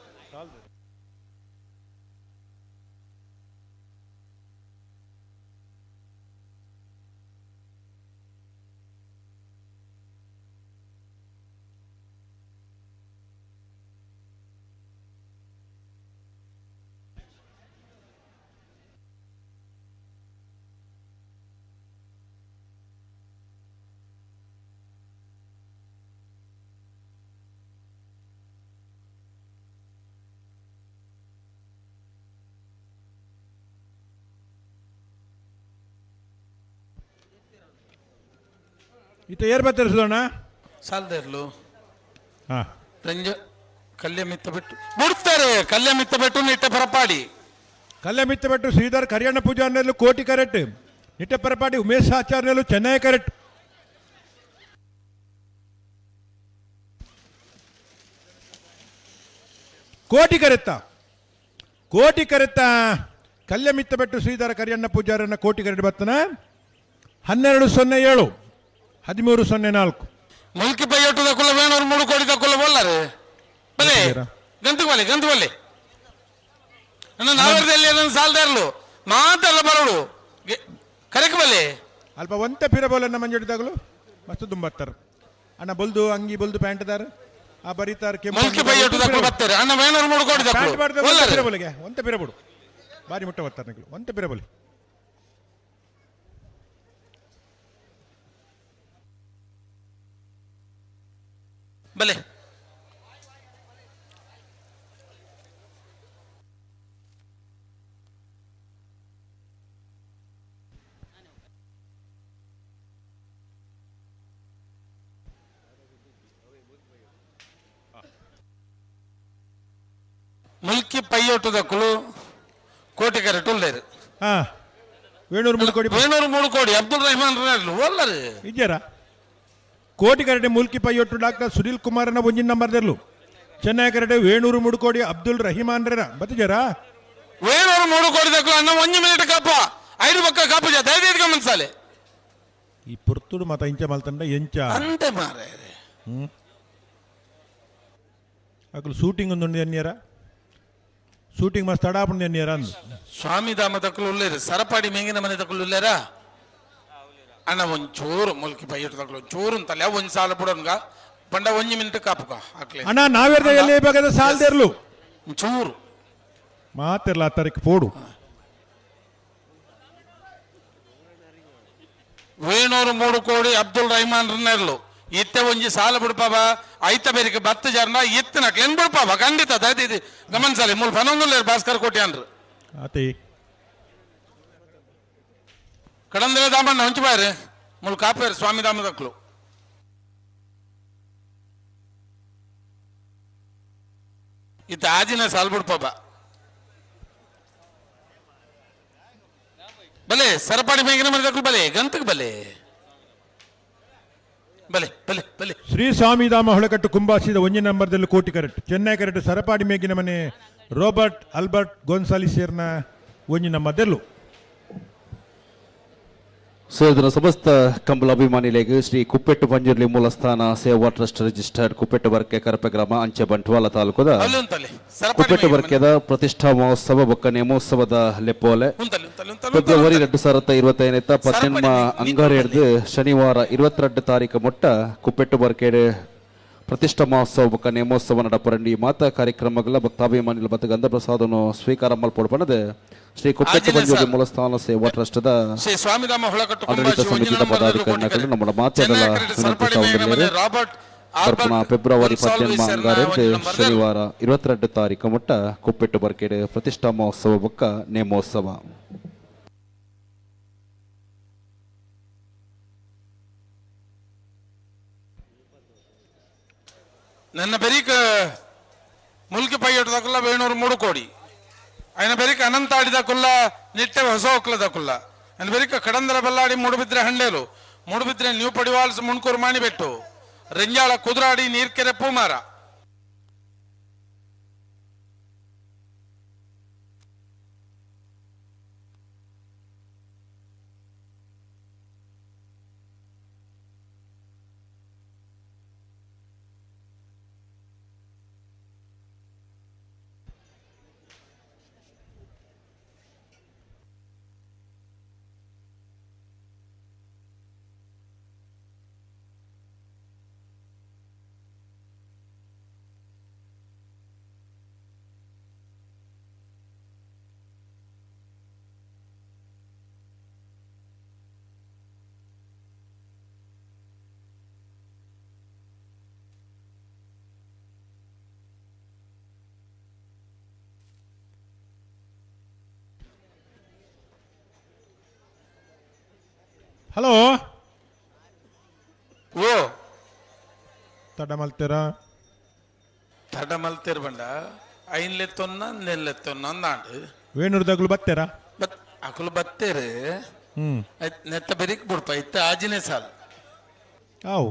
ಇತ್ತ ಏರ್ ಬರ್ತಾರೆ ಸುಧಣ್ಣ? ಸಾಲದ ಇರ್ಲು ಹಾ. ರಂಜ ಕಲ್ಯಮಿತ್ತ ಬಿಟ್ಟು ಬಿಡ್ತಾರೆ. ಕಲ್ಯಮಿತ್ತ ಬಿಟ್ಟು ನಿಟ್ಟೆ ಪರಪಾಡಿ ಕಲ್ಯಮಿತ್ತ ಬಿಟ್ಟು ಶ್ರೀಧರ್ ಕರಿಯಣ್ಣ ಪೂಜಾರ್ನೆಲ್ಲು ಕೋಟಿ ಕರೆಕ್ಟ್, ನಿಟ್ಟೆ ಪರಪಾಡಿ ಉಮೇಶ್ ಆಚಾರ್ನೆಲ್ಲು ಚೆನ್ನೈ ಕರೆಕ್ಟ್. ಕೋಟಿ ಕರೆತ್ತ ಕೋಟಿ ಕರೆತ್ತ ಕಲ್ಯಮಿತ್ತ ಬೆಟ್ಟು ಶ್ರೀಧರ ಕರಿಯಣ್ಣ ಪೂಜಾರನ್ನ ಕೋಟಿ ಕರೆಕ್ಟ್ ಬರ್ತನ. 12.07 13.04. ಮುಲ್ಕಿ ಪೈಯೊಟ್ಟು ದಕ್ಕುಲ ವೇಣೂರು 3 ಕೋಟಿ ದಕ್ಕುಲ ಬೊಲ್ಲಾರೆ ಬಲೆ ಗಂತು ಬಲೆ ಗಂತು ಬಲೆ. ಅಣ್ಣ ನಾವರ್ದಲ್ಲಿ ಸಾಲದಾರ್ಲು ಮಾತೆಲ್ಲ ಬರೋಡು ಕರೆಕ್ ಬಲೆ. ಅಲ್ಪ ಒಂತೆ ಪಿರಬೋಲ ನಮ್ಮ ಮಂಜುಡಿದಾಗಲು ಮಸ್ತ್ ದುಂಬತ್ತಾರೆ. ಅಣ್ಣ ಬೊಲ್ದು ಅಂಗಿ ಬೊಲ್ದು ಪ್ಯಾಂಟ್ ದಾರ ಆ ಬರೀತಾರ ಕೆಂಪು. ಮುಲ್ಕಿ ಪೈಯೊಟ್ಟು ದಕ್ಕಲು ಬತ್ತಾರೆ ಅಣ್ಣ ವೇಣೂರು ಮೂಡು ಕೋಡಿ ದಕ್ಕಲು. ಪ್ಯಾಂಟ್ ಮಾಡಿದ ಒಲ್ಲರು. ಪಿರಬೋಲಿಗೆ ಒಂತೆ ಪಿರಬೋಡು ಬಾರಿ ಮುಟ್ಟ ಬರ್ತಾರೆ ನಿಗಳು ಒಂತೆ ಪಿರಬೋಲಿ. ಬಲೆ ಮುಲ್ಕಿ ಪೈಯೊಟ್ಟುದಕ್ಕಲು ಕೋಟಿ ಕರೆಟ್ ಉಳ್ಳೇರು. ಹಾ ವೇಣೂರು ಮೂಡು ಕೋಡಿ. ವೇಣೂರು ಮೂಡು ಕೋಡಿ ಅಬ್ದುಲ್ ರಹಮಾನ್ ಒಲ್ಲರು. ಇಜ್ಜಾರ ಕೋಟಿ ಕರಟೆ ಮುಲ್ಕಿ ಪೈಯೊಟ್ಟು doctor Sunil ಕುಮಾರನ ಒಂಜಿನ number ದೆರ್ಲು. Chennai karate Venur ಮುಡುಕೋಡಿ Abdul Rahman ರೇರ ಬತ್ತಿಜಾರ. Venur ಮೂಡು ಕೋಡಿ ದಕ್ಕಲು ಅಣ್ಣ ಒಂಜಿ ಮಿನಿಟ್ ಕಾಪ ಐದು ಪಕ್ಕ ಕಾಪು ಜಾ ದಯದೈದು ಗಮನಿಸಾಲೆ. ಈ ಪುರ್ತುಡು ಮತ ಇಂಚ ಮಲ್ತಂಡ ಎಂಚ ಅಂತೆ ಮಾರೆ. ಅಕಲು ಶೂಟಿಂಗ್ ಒಂದು ಎನ್ನಿಯರ ಶೂಟಿಂಗ್ ಮಸ್ತ್ ತಡಾಪುಂಡು ಎನ್ನಿಯರ ಅಂದು. ಸ್ವಾಮಿ ಧಾಮ ತಕ್ಕಲು ಉಳ್ಳೇರು ಸರಪಾಡಿ ಮೇಂಗಿನ ಮನೆ ತಕ್ಕಲು ಉಳ್ಳೇರಾ ಅಣ್ಣ ಒಂಚೂರು ಮುಲ್ಕಿ ಪೈಯೊಟ್ಟು ತಕ್ಕಲು ಒಂಚೂರು ಅಂತಲ್ಲ ಒಂಜಿ ಸಾಲ ಬುಡನ್ಗ ಪಂಡ ಒಂಜಿ ಮಿನಿಟ್ ಕಾಪುಕ ಹಾಕ್ಲೆ. ಅಣ್ಣ ನಾವೇರ್ದ ಎಲ್ಲಿ ಬೇಕಾದ ಸಾಲದೇರ್ಲು ಚೂರು ಮಾತಿರ್ಲ ಆ ತಾರೀಕು ಪೋಡು. ವೇಣೂರು ಮೂಡು ಕೋಡಿ ಅಬ್ದುಲ್ ರಹಮಾನ್ ನೇರ್ಲು ಇತ್ತೆ ಒಂಜಿ ಸಾಲ ಬಿಡ್ಪಾವ ಐತ ಬೇರಿಗೆ ಬತ್ತು ಜರ್ನ ಇತ್ತಿನ ಕ್ಲೆನ್ ಬಿಡ್ಪಾವ ಖಂಡಿತ ದಯದೈದು ಗಮನಿಸಲಿ ಮೂಲ ಪನೊಂದುಲ್ಲೇರು ಭಾಸ್ಕರ್ ಕೋಟಿ ಅನ್ರು. ಆತಿ ಕಡಂದ್ರೆ ದಾಮಣ್ಣ ಹೊಂಚು ಬಾಯ್ರಿ ಮೂಲ ಕಾಪೇರು ಸ್ವಾಮಿ ದಾಮದಕ್ಲು. ಇತ್ತ ಆಜಿನ ಸಾಲ ಬಿಡ್ಪಾವ ಬಲೆ ಸರಪಾಡಿ ಮೇಗಿನ ಮನೆ ಬಲೆ ಗಂತಕ್ಕೆ ಬಲೆ ಬಲೆ ಬಲೆ ಬಲೆ. ಶ್ರೀ ಸ್ವಾಮಿಧಾಮ ಹೊಳಕಟ್ಟು ಕುಂಬಾಸಿದ ಒಂಜಿ ನಂಬರ್ದಲ್ಲಿ ಕೋಟಿ ಕರೆಕ್ಟ್ ಚೆನ್ನೈ ಕರೆಕ್ಟ್ ಸರಪಾಡಿ ಮೇಗಿನ ಮನೆ ರೋಬರ್ಟ್ ಆಲ್ಬರ್ಟ್ ಗೋನ್ಸಾಲಿಸೇರ್ನ ಒಂಜಿ ನಂಬರ್ದೆಲ್ಲು. ಸೋದರ ಸಮಸ್ತ ಕಂಬಳ ಅಭಿಮಾನಿಗಳಿಗೆ ಶ್ರೀ ಕುಪ್ಪೆಟ್ಟು ಪಂಜುರ್ಲಿ ಮೂಲಸ್ಥಾನ ಸೇವಾ ಟ್ರಸ್ಟ್ ರಿಜಿಸ್ಟರ್ಡ್ ಕುಪ್ಪೆಟ್ಟು ಬರ್ಕೆ ಕರಪೆ ಗ್ರಾಮ ಅಂಚೆ ಬಂಟ್ವಾಳ ತಾಲೂಕುದ ಕುಪ್ಪೆಟ್ಟು ಬರ್ಕೆದ ಪ್ರತಿಷ್ಠಾ ಮಹೋತ್ಸವ ಬೊಕ್ಕ ನೇಮೋತ್ಸವದ ಲೆಪ್ಪೋಲೆ ಫೆಬ್ರವರಿ 2025 18 ಅಂಗಾರೆ ಹಿಡಿದು ಶನಿವಾರ 22 ತಾರೀಕು ಮೊಟ್ಟ ಕುಪ್ಪೆಟ್ಟು ಬರ್ಕೆಡೆ ಪ್ರತಿಷ್ಠಾ ಮಹೋತ್ಸವ ಬೊಕ್ಕ ನೇಮೋತ್ಸವ ನಡಪರಂಡಿ ಮಾತಾ ಕಾರ್ಯಕ್ರಮಗಳ ಭಕ್ತಾಭಿಮಾನಿಗಳ ಮತ್ತು ಗಂಧ ಪ್ರಸಾದವನ್ನು ಸ್ವೀಕಾರ ಮಲ್ಪೊಡ್ಪಣದೆ ಶ್ರೀ ಕುಪ್ಪೆಟ್ಟು ಪಂಜುರ್ಲಿ ಮೂಲಸ್ಥಾನ ಸೇವಾ ಟ್ರಸ್ಟ್ದ ಆಡಳಿತ ಸಮಿತಿಯ ಪದಾಧಿಕಾರಿಗಳು ನಮ್ಮ ಮಾತೆಲ್ಲ ತರ್ಪಣ ಫೆಬ್ರವರಿ 18 ಅಂಗಾರೆ ಶನಿವಾರ 22 ತಾರೀಕು ಮೊಟ್ಟ ಕುಪ್ಪೆಟ್ಟು ಬರ್ಕೆಡೆ ಪ್ರತಿಷ್ಠಾ ಮಹೋತ್ಸವ ಬೊಕ್ಕ ನೇಮೋತ್ಸವ. ನನ್ನ ಬೆರಿಕ ಮುಲ್ಕಿ ಪೈಯೊಟ್ಟದಕ್ಕಲ್ಲ ವೇಣೂರು ಮೂಡು ಕೋಡಿ ఆయన ಬೆರಿಕ ಅನಂತಾಡಿದ ಕುಲ್ಲ ನಿಟ್ಟೆ ಹೊಸ ಒಕ್ಲದ ಕುಲ್ಲ ఆయన ಬೆರಿಕ ಕಡಂದರ ಬಲ್ಲಾಡಿ ಮೂಡುಬಿದ್ರೆ ಹಂಡೇಲು ಮೂಡುಬಿದ್ರೆ ನ್ಯೂ ಪಡಿವಾಲ್ಸ್ ಮುಣ್ಕೂರು ಮಾಣಿಬೆಟ್ಟು ರೆಂಜಾಳ ಕುದುರಾಡಿ ನೀರ್ಕೆರೆ ಪೂಮಾರ. ಹಲೋ ಓ ತಡ ಮಲ್ತೀರಾ ತಡ ಮಲ್ತೀರ ಬಂಡ ಐನ್ಲೆತ್ತೊನ್ನ ನೆಲ್ಲೆತ್ತೊನ್ನ ಅಂದಾಂಡು ವೇಣೂರ್ದಾಗ್ಲು ಬತ್ತೀರಾ ಬತ್ ಅಕಲು ಬತ್ತೇರು ನೆತ್ತ ಬೆರಿಕ್ ಬಿಡ್ಪ ಇತ್ತ ಆಜಿನೇ ಸಾಲ ಆವು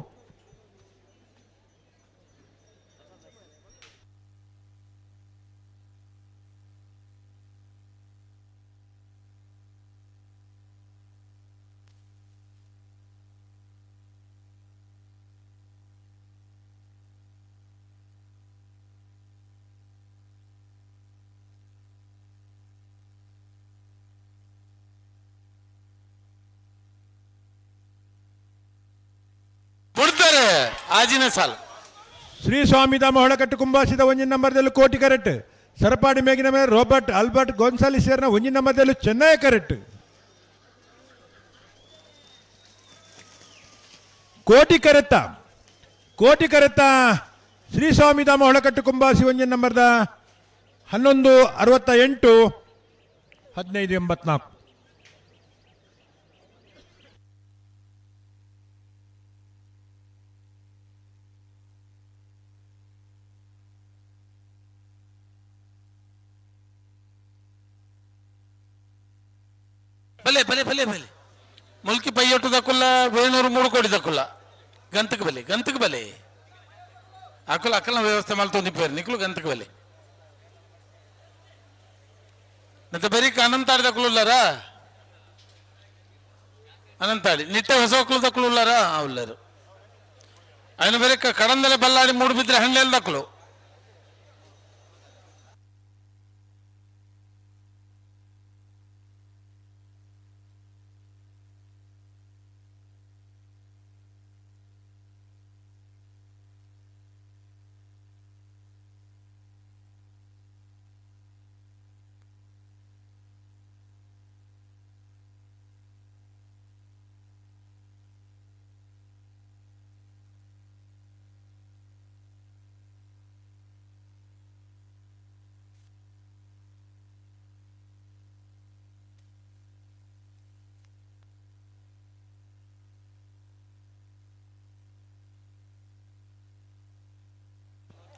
ಆಜಿನ ಸಾಲ್. ಶ್ರೀ ಸ್ವಾಮಿಧಾಮ ಹೊಳಕಟ್ಟು ಕುಂಬಾಸಿದ ಒಂಜಿನ ನಂಬರ್ದಲ್ಲಿ ಕೋಟಿ ಕರೆಕ್ಟ್. ಸರಪಾಡಿ ಮೇಗಿನ ಮೇಲೆ ರಾಬರ್ಟ್ ಆಲ್ಬರ್ಟ್ ಗೋನ್ಸಾಲಿಸರ್ನ ಒಂಜಿನ ನಂಬರ್ದಲ್ಲಿ ಚೆನ್ನೈ ಕರೆಕ್ಟ್. ಕೋಟಿ ಕರೆತ್ತ ಕೋಟಿ ಕರೆತ್ತ ಶ್ರೀ ಸ್ವಾಮಿಧಾಮ ಹೊಳಕಟ್ಟು ಕುಂಬಾಸಿ ಒಂಜಿನ ನಂಬರ್ದ 11:68 15:84. ಬಲೆ ಬಲೆ ಬಲೆ ಬಲೆ ಮುಲ್ಕಿ ಪೈಯೊಟ್ಟು ದಕ್ಕುಲ್ಲ ವೇಣೂರು 3 ಕೋಟಿ ದಕ್ಕುಲ್ಲ ಗಂತಕ್ಕೆ ಬಲೆ ಗಂತಕ್ಕೆ ಬಲೆ ಅಕ್ಕಲ ಅಕ್ಕಲ ವ್ಯವಸ್ಥೆ ಮಲ್ತೊಂದು ಪೇರು ನಿಕ್ಲು ಗಂತಕ್ಕೆ ಬಲೆ ಮತ್ತೆ ಬರೀಕ್ ಅನಂತಾಡಿ ದಕ್ಕುಲ್ಲಾರ ಅನಂತಾಡಿ ನಿಟ್ಟೆ ಹೊಸ ಒಕ್ಕಲು ದಕ್ಕುಲ್ಲಾರ ಉಲ್ಲರು ఆయన ಬರೀಕ ಕಡಂದಲೆ ಬಲ್ಲಾಡಿ ಮೂಡು ಬಿದ್ರೆ ಹಣ್ಣೆಲ್ಲ ದಕ್ಕಲು.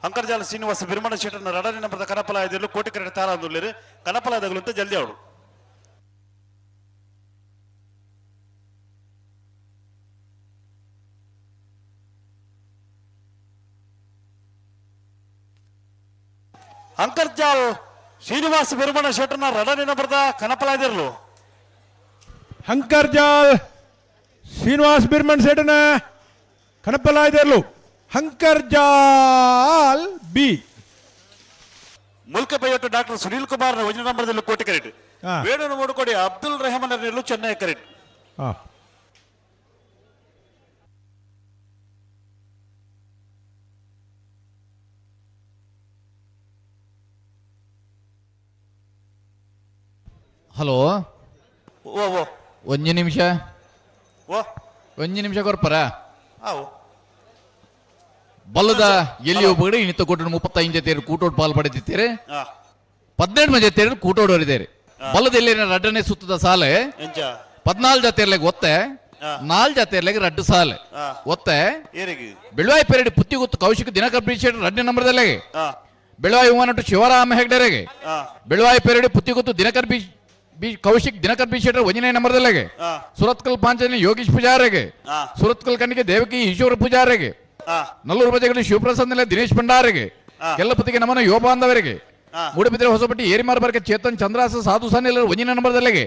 ಅಂಕರ್ಜಾಲ ಶ್ರೀನಿವಾಸ ಬಿರ್ಮಣ ಶೆಟ್ಟನ ರಡನೆ ನಂಬರದ ಕನಪಲ ಐದಿರಲು ಕೋಟಿ ಕರೆಕ್ಟ್ ತಾರ ಅಂದುಳ್ಳೇರು ಕನಪಲ ಅಂತ ಜಲ್ದಿ ಅವಳು. ಅಂಕರ್ಜಾಲ್ ಶ್ರೀನಿವಾಸ ಬಿರ್ಮಣ ಶೆಟ್ಟನ ರಡನೆ ನಂಬರದ ಕನಪಲ ಐದಿರಲು ಹಂಕರ್ಜಾಲ್ ಶ್ರೀನಿವಾಸ್ ಬಿರ್ಮಣ್ ಶೆಟ್ಟನ ಕನಪಲ ಐದಿರಲು ಹಂಕರ್ಜಾಲ್ ಬಿ. ಮುಲ್ಕ ಪೈಯೊಟ್ಟು ಡಾಕ್ಟರ್ ಸುನೀಲ್ ಕುಮಾರ್ ಒಂಜಿ ನಂಬರ್ದಲ್ಲಿ ಕೋಟಿ ಕರೆಕ್ಟ್. ವೇಣು ಮೂಡುಕೋಡಿ ಅಬ್ದುಲ್ ರೆಹಮಾನ್ ಚೆನ್ನೈ ಕರೆಕ್ಟ್. ಹಲೋ ಓ ಓ ಒಂಜಿ ನಿಮಿಷ ಓ ಒಂಜಿ ನಿಮಿಷ ಕೊರ್ಪರ ಆವು ಬಲ್ಲದ ಎಲ್ಲಿ ಒಬ್ಬಗಡೆ ಇನ್ನಿತ್ತ ಕೊಟ್ಟು 35 ಜೊತೆ ಕೂಟೋಡ್ ಪಾಲ್ ಪಡೆದಿದ್ದೀರಿ 18 ಜೊತೆ ಕೂಟೋಡ್ ಹೊರಿದೇರಿ ಬಲ್ಲದ ಎಲ್ಲಿ ರಡ್ಡನೆ ಸುತ್ತದ ಸಾಲೆ 14 ಜೊತೆ ಒತ್ತೆ 4 ಜೊತೆ ರಡ್ಡು ಸಾಲೆ ಒತ್ತೆ ಬೆಳವಾಯಿ ಪೆರಡಿ ಪುತ್ತಿಗುತ್ತು ಕೌಶಿಕ ದಿನಕರ್ ಬಿ ರಡ್ಡನೆ ನಂಬರ್ದಲ್ಲೇ ಬೆಳವಾಯಿ ಹೂವನಟು ಶಿವರಾಮ ಹೆಗ್ಡೆರೆಗೆ ಬೆಳವಾಯಿ ಪೆರಡಿ ಪುತ್ತಿಗುತ್ತು ದಿನಕರ್ ಬಿ ಕೌಶಿಕ್ ದಿನಕರ್ ಬಿ ಶೆಟ್ಟರ್ ಒಂದನೇ ನಂಬರ್ದಲ್ಲಾಗೆ ಸುರತ್ಕಲ್ ಪಾಂಚನೆ ಯೋಗೀಶ್ ಪೂಜಾರಿಗೆ ಸುರತ್ಕಲ್ ಕಣ್ಣಿಗೆ ದೇವಕಿ ಈಶ್ವರ ಪೂಜಾರಿಗೆ ನಲ್ಲೂರು ಬಜೆಗಳು ಶಿವಪ್ರಸಾದ್ ನೆಲೆ ದಿನೇಶ್ ಭಂಡಾರಿಗೆ ಕೆಲ್ಲಪತಿಗೆ ನಮನ ಯುವ ಬಾಂಧವರಿಗೆ ಮೂಡುಬಿದ್ರೆ ಹೊಸಪಟ್ಟಿ ಏರಿಮಾರ್ ಬರ್ಕೆ ಚೇತನ್ ಚಂದ್ರಾಸ ಸಾಧು ಸನ್ನಿಲರು ಒಂದನೇ ನಂಬರ್ದಲ್ಲಿಗೆ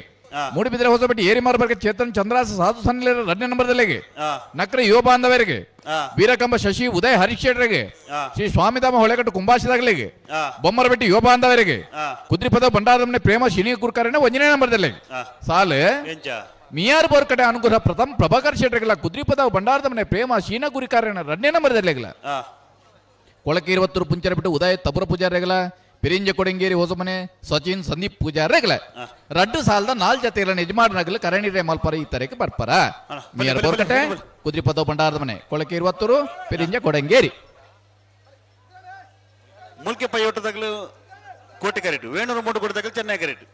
ಮೂಡುಬಿದ್ರೆ ಹೊಸಪಟ್ಟಿ ಏರಿಮಾರ್ ಬರ್ಕೆ ಚೇತನ್ ಚಂದ್ರಾಸ ಸಾಧು ಸನ್ನಿಲರು ಎರಡನೇ ನಂಬರ್ದಲ್ಲಿಗೆ ನಕ್ರ ಯುವ ಬಾಂಧವರಿಗೆ ವೀರಕಂಬ ಶಶಿ ಉದಯ ಹರೀಶ್ ಶೆಟ್ಟರಿಗೆ ಶ್ರೀ ಸ್ವಾಮಿಧಾಮ ಹೊಳೆಗಟ್ಟು ಕುಂಬಾಶಿದಾಗಲಿಗೆ ಬೊಮ್ಮರಬೆಟ್ಟಿ ಯುವ ಬಾಂಧವರಿಗೆ ಕುದ್ರಿಪದ ಭಂಡಾರದಮನೆ ಪ್ರೇಮ ಶಿನಿ ಕುರ್ಕರನೆ ಒಂದನೇ ನಂಬರ್ದಲ್ಲಿ ಸಾಲೆ ಮಿಯಾರ್ ಬೋರ್ಕಡೆ ಅನುಗ್ರಹ ಪ್ರಥಮ ಪ್ರಭಾಕರ್ ಶೆಟ್ಟರ್ಗಳ ಕುದ್ರಿಪದ ಭಂಡಾರದಮನೆ ಪ್ರೇಮ ಶೀನ ಗುರಿಕಾರನ ಎರಡನೇ ನಂಬರ್ದಲ್ಲಿಗಲ ಕೊಳಕೆ 20 ಪುಂಚರ ಬಿಟ್ಟು ಉದಯ ತಬುರ ಪೂಜಾರಿಗಳ ಪಿರಿಂಜ ಕೊಡಂಗೇರಿ ಹೊಸಮನೆ ಸಚಿನ್ ಸಂದೀಪ್ ಪೂಜಾರಿಗಳ ರಡ್ಡು ಸಾಲದ 4 ಜೊತೆಗಳ ಯಜಮಾನನಾಗಲು ಕರಣಿರೆ ಮಲ್ಪರ ಈ ತರಕ್ಕೆ ಬರ್ಪರ ಮಿಯಾರ್ ಬೋರ್ಕಟೆ ಕುದ್ರಿಪದ ಭಂಡಾರದ ಮನೆ ಕೊಳಕೆ 20 ಪಿರಿಂಜ ಕೊಡಂಗೇರಿ ಮುಲ್ಕೆ ಪೈಯೋಟದಾಗಲು ಕೋಟಿ ಕರೆಕ್ಟ್ ವೇಣೂರು ಮೂಡು ಕೊಡದಾಗಲು ಚೆನ್ನೈ ಕರೆಕ್ಟ್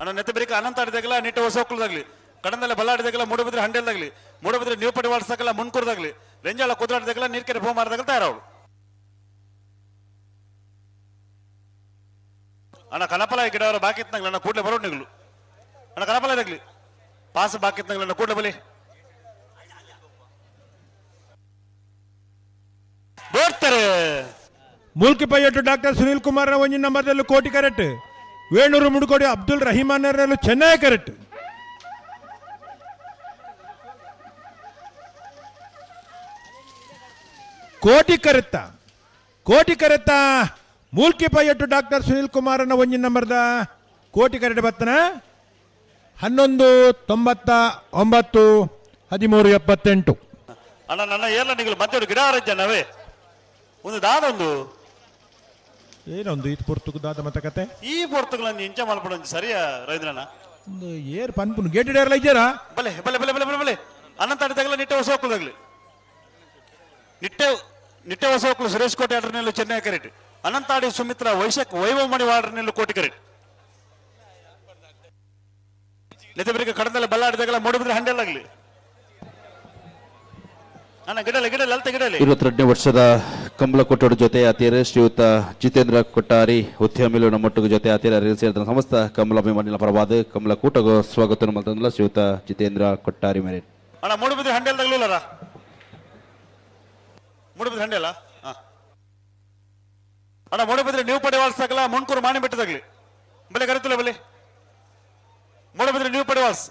ಅಣ್ಣ ನೆತ್ತಬರಿಕ ಅನಂತ ಆಡಿದಾಗಲ ನಿಟ್ಟ ಹೊಸ ಒಕ್ಕಲದಾಗ್ಲಿ ಕಡಂದಲೆ ಬಲ್ಲಾಡಿದಾಗಲ ಮೂಡಬಿದ್ರೆ ಹಂಡೆಲ್ದಾಗ್ಲಿ ಮೂಡಬಿದ್ರೆ ನೀವು ಪಡಿ ವಾಡ್ಸಕಲ್ಲ ಮುನ್ಕೂರ್ದಾಗ್ಲಿ ರೆಂಜಾಳ ಕುದ್ರಾಡಿದಾಗಲ ನೀರ್ಕೆರೆ ಭೂ ಮಾರದಾಗಲ ತಯಾರವಳು ಅಣ್ಣ ಕನಪಲ ಗಿಡವರ ಬಾಕಿ ಇತ್ತಂಗ್ಲ ಅಣ್ಣ ಕೂಡಲೇ ಬರೋಣ ನಿಗ್ಲು ಅಣ್ಣ ಕನಪಲ ಇದಾಗ್ಲಿ ಪಾಸ್ ಬಾಕಿ ಇತ್ತಂಗ್ಲ ಅಣ್ಣ ಕೂಡಲೇ ಬಲಿ ಬೋಡ್ತಾರೆ. Mulki ಪೈಯಟ್ಟು doctor Sunil Kumar ಒಂಜಿನ ನಂಬರ್ದಲ್ಲಿ Koti correct. ವೇಣೂರು ಮುಡುಕೋಡಿ ಅಬ್ದುಲ್ ರಹಿಮಾನ್ ಚೆನ್ನೈ ಕರೆಕ್ಟ್. ಕೋಟಿ ಕರೆತ್ತ ಕೋಟಿ ಕರೆತ್ತ ಮೂಲ್ಕಿ ಪೈಯಟ್ಟು ಡಾಕ್ಟರ್ ಸುನೀಲ್ ಕುಮಾರನ ಒಂಜಿನ ನಂಬರ್ದ ಕೋಟಿ ಕರೆಕ್ಟ್ ಬತ್ತನ 11:99 13:78. ಅಣ್ಣ ನನ್ನ ಏರ್ಲ ನಿಗಲು ಮತ್ತೆ ಗಿಡ ಆರಜ್ಜ ನಾವೇ ಒಂದು ದಾದೊಂದು ಏನೊಂದು ಇದು ಪೊರ್ತುಗು ದಾದ ಮತ ಕತೆ ಈ ಪೊರ್ತುಗಳನ್ನು ಇಂಚ ಮಲ್ಪಡ ಸರಿಯಾ ರವೀಂದ್ರಣ್ಣ ಒಂದು ಏರ್ ಪನ್ಪುನು ಗೇಟ್ ಇಡಾರಲ್ಲ ಇಜ್ಜಾರಾ ಬಲೆ ಬಲೆ ಬಲೆ ಬಲೆ ಬಲೆ ಬಲೆ ಅನಂತ ತಗಲ ನಿಟ್ಟೆ ಹೊಸ ಹೋಗ್ಲು ನಿಟ್ಟೆ ನಿಟ್ಟೆ ಹೊಸ ಹೋಗ್ಲು ಸುರೇಶ್ ಕೋಟೆ ಆಡ್ರನೆಲ್ಲ ಚೆನ್ನೈ ಕರೆಟ್ ಅನಂತಾಡಿ ಸುಮಿತ್ರ ವೈಶಕ್ ವೈಭವ ಮಣಿ ವಾಡ್ರನೆಲ್ಲ ಕೋಟಿ ಕರೆಟ್ ನೆತೆ ಕಡದಲ್ಲ ಬಲ್ಲಾಡಿದಾಗಲ ಮೂಡಿಬಿದ್ರೆ ಹಂಡೆಲ್ಲಾಗ್ಲಿ ಅಣ್ಣ ಗಿಡಲೆ ಗಿಡಲೆ ಅಲ್ತ ಗಿಡಲೆ 22ನೇ ವರ್ಷದ ಕಂಬಳ ಕೊಟ್ಟೋಡ ಜೊತೆ ಆತಿಯರು ಶ್ರೀಯುತ ಜಿತೇಂದ್ರ ಕೊಟ್ಟಾರಿ ಉದ್ಯಮಿಲು ನಮ್ಮೊಟ್ಟಿಗೆ ಜೊತೆ ಆತಿಯರು ಸೇರಿದ ಸಮಸ್ತ ಕಮಲ ಅಭಿಮಾನಿಗಳ ಪರವಾದ ಕಮಲ ಕೂಟಗೂ ಸ್ವಾಗತ ಮಲ್ತಂದಲ್ಲ ಶ್ರೀಯುತ ಜಿತೇಂದ್ರ ಕೊಟ್ಟಾರಿ ಮೇರೆ. ಅಣ್ಣ ಮೂಡುಬಿದ್ರೆ ಹಂಡೆಲ್ ತಗಲೂಲರ ಮೂಡುಬಿದ್ರೆ ಹಂಡೆಲ್ಲ ಅಣ್ಣ ಮೂಡುಬಿದ್ರೆ ನೀವು ಪಡೆವಾಲ್ಸ್ ತಗಲ ಮುಣ್ಕೂರು ಮಾಣಿ ಬೆಟ್ಟ ತಗಲಿ ಬಲೆ ಕರಿತಲ್ಲ ಬಲೆ ಮೂಡುಬಿದ್ರೆ ನೀವು ಪಡೆವಾಲ್ಸ್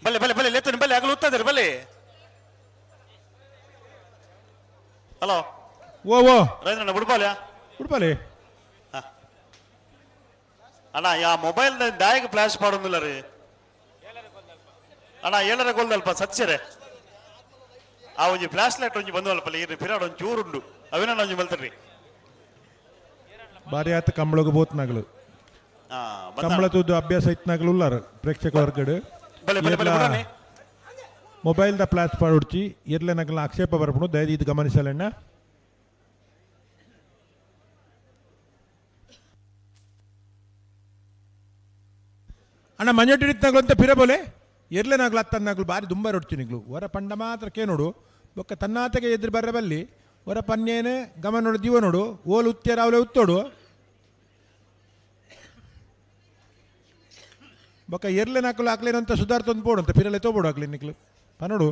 ಬಲೆ ಬಲೆ ಬಲೆ ಲೇತನ ಬಲೆ ಆಗಲು ಉತ್ತದೆ ಬಲೆ. ಹಲೋ ಓ ಓ ರವೀಂದ್ರಣ್ಣ ಉಡುಪಾಲೆ ಉಡುಪಾಲೆ ಅಣ್ಣ ಯಾ ಮೊಬೈಲ್ ದಾಯಕ ಫ್ಲಾಶ್ ಮಾಡೋದಿಲ್ಲ ರೀ ಅಣ್ಣ ಏಳರ ಗೋಲ್ದಲ್ಪ ಸತ್ಯರೇ ಆ ಒಂಜಿ ಫ್ಲಾಶ್ ಲೈಟ್ ಒಂಜಿ ಬಂದು ಅಲ್ಪ ಇರ್ರಿ ಪಿರಾಡ್ ಒಂಜಿ ಚೂರುಂಡು ಅವಿನ ಒಂಜಿ ಮಲ್ತರ್ರಿ ಬಾರಿ ಆತ ಕಂಬಳಗ ಬೋತ್ನಾಗಲು ಕಂಬಳ ತೂದು ಅಭ್ಯಾಸ ಇತ್ನಾಗಲು ಉಲ್ಲಾರ ಪ್ರೇಕ್ಷಕ ವರ್ಗಡು ಮೊಬೈಲ್ the flash ಪಾಡುಡ್ಚಿ ಇರ್ಲೆ ನಗಲ ಆಕ್ಷೇಪ ಬರ್ಪುಣು ದಯದೀದು ಗಮನಿಸಲೆಣ್ಣ. ಅಣ್ಣ ಮಂಜಟ್ಟಿಡಿತ್ನಾಗಲು ಅಂತ ಪಿರಬೋಲೆ ಎರ್ಲೆ ನಾಗ್ಲು ಅತ್ತನ್ನಾಗ್ಲು ಬಾರಿ ದುಂಬ ರೊಡ್ಚಿ ನಿಗ್ಲು ಹೊರ ಪಂಡ ಮಾತ್ರ ಕೇನೋಡು ಬೊಕ್ಕ ತನ್ನಾತಗೆ ಎದುರು ಬರ್ರ ಬಲ್ಲಿ ಹೊರ ಪನ್ನೇನೆ ಗಮನ ನೋಡು ಜೀವ ನೋಡು ಓಲು ಉತ್ತೇರ ಅವಲೆ ಉತ್ತೋಡು ಬೊಕ್ಕ ಎರ್ಲೆ ನಾಕಲು ಹಾಕ್ಲೇನಂತ ಸುಧಾರ್ತೊಂದು ಬೋಡು ಅಂತ ಪಿರಲೆ ತೋಬೋಡು ಹಾಕ್ಲಿ ನಿಕ್ಲು ಪನೋಡು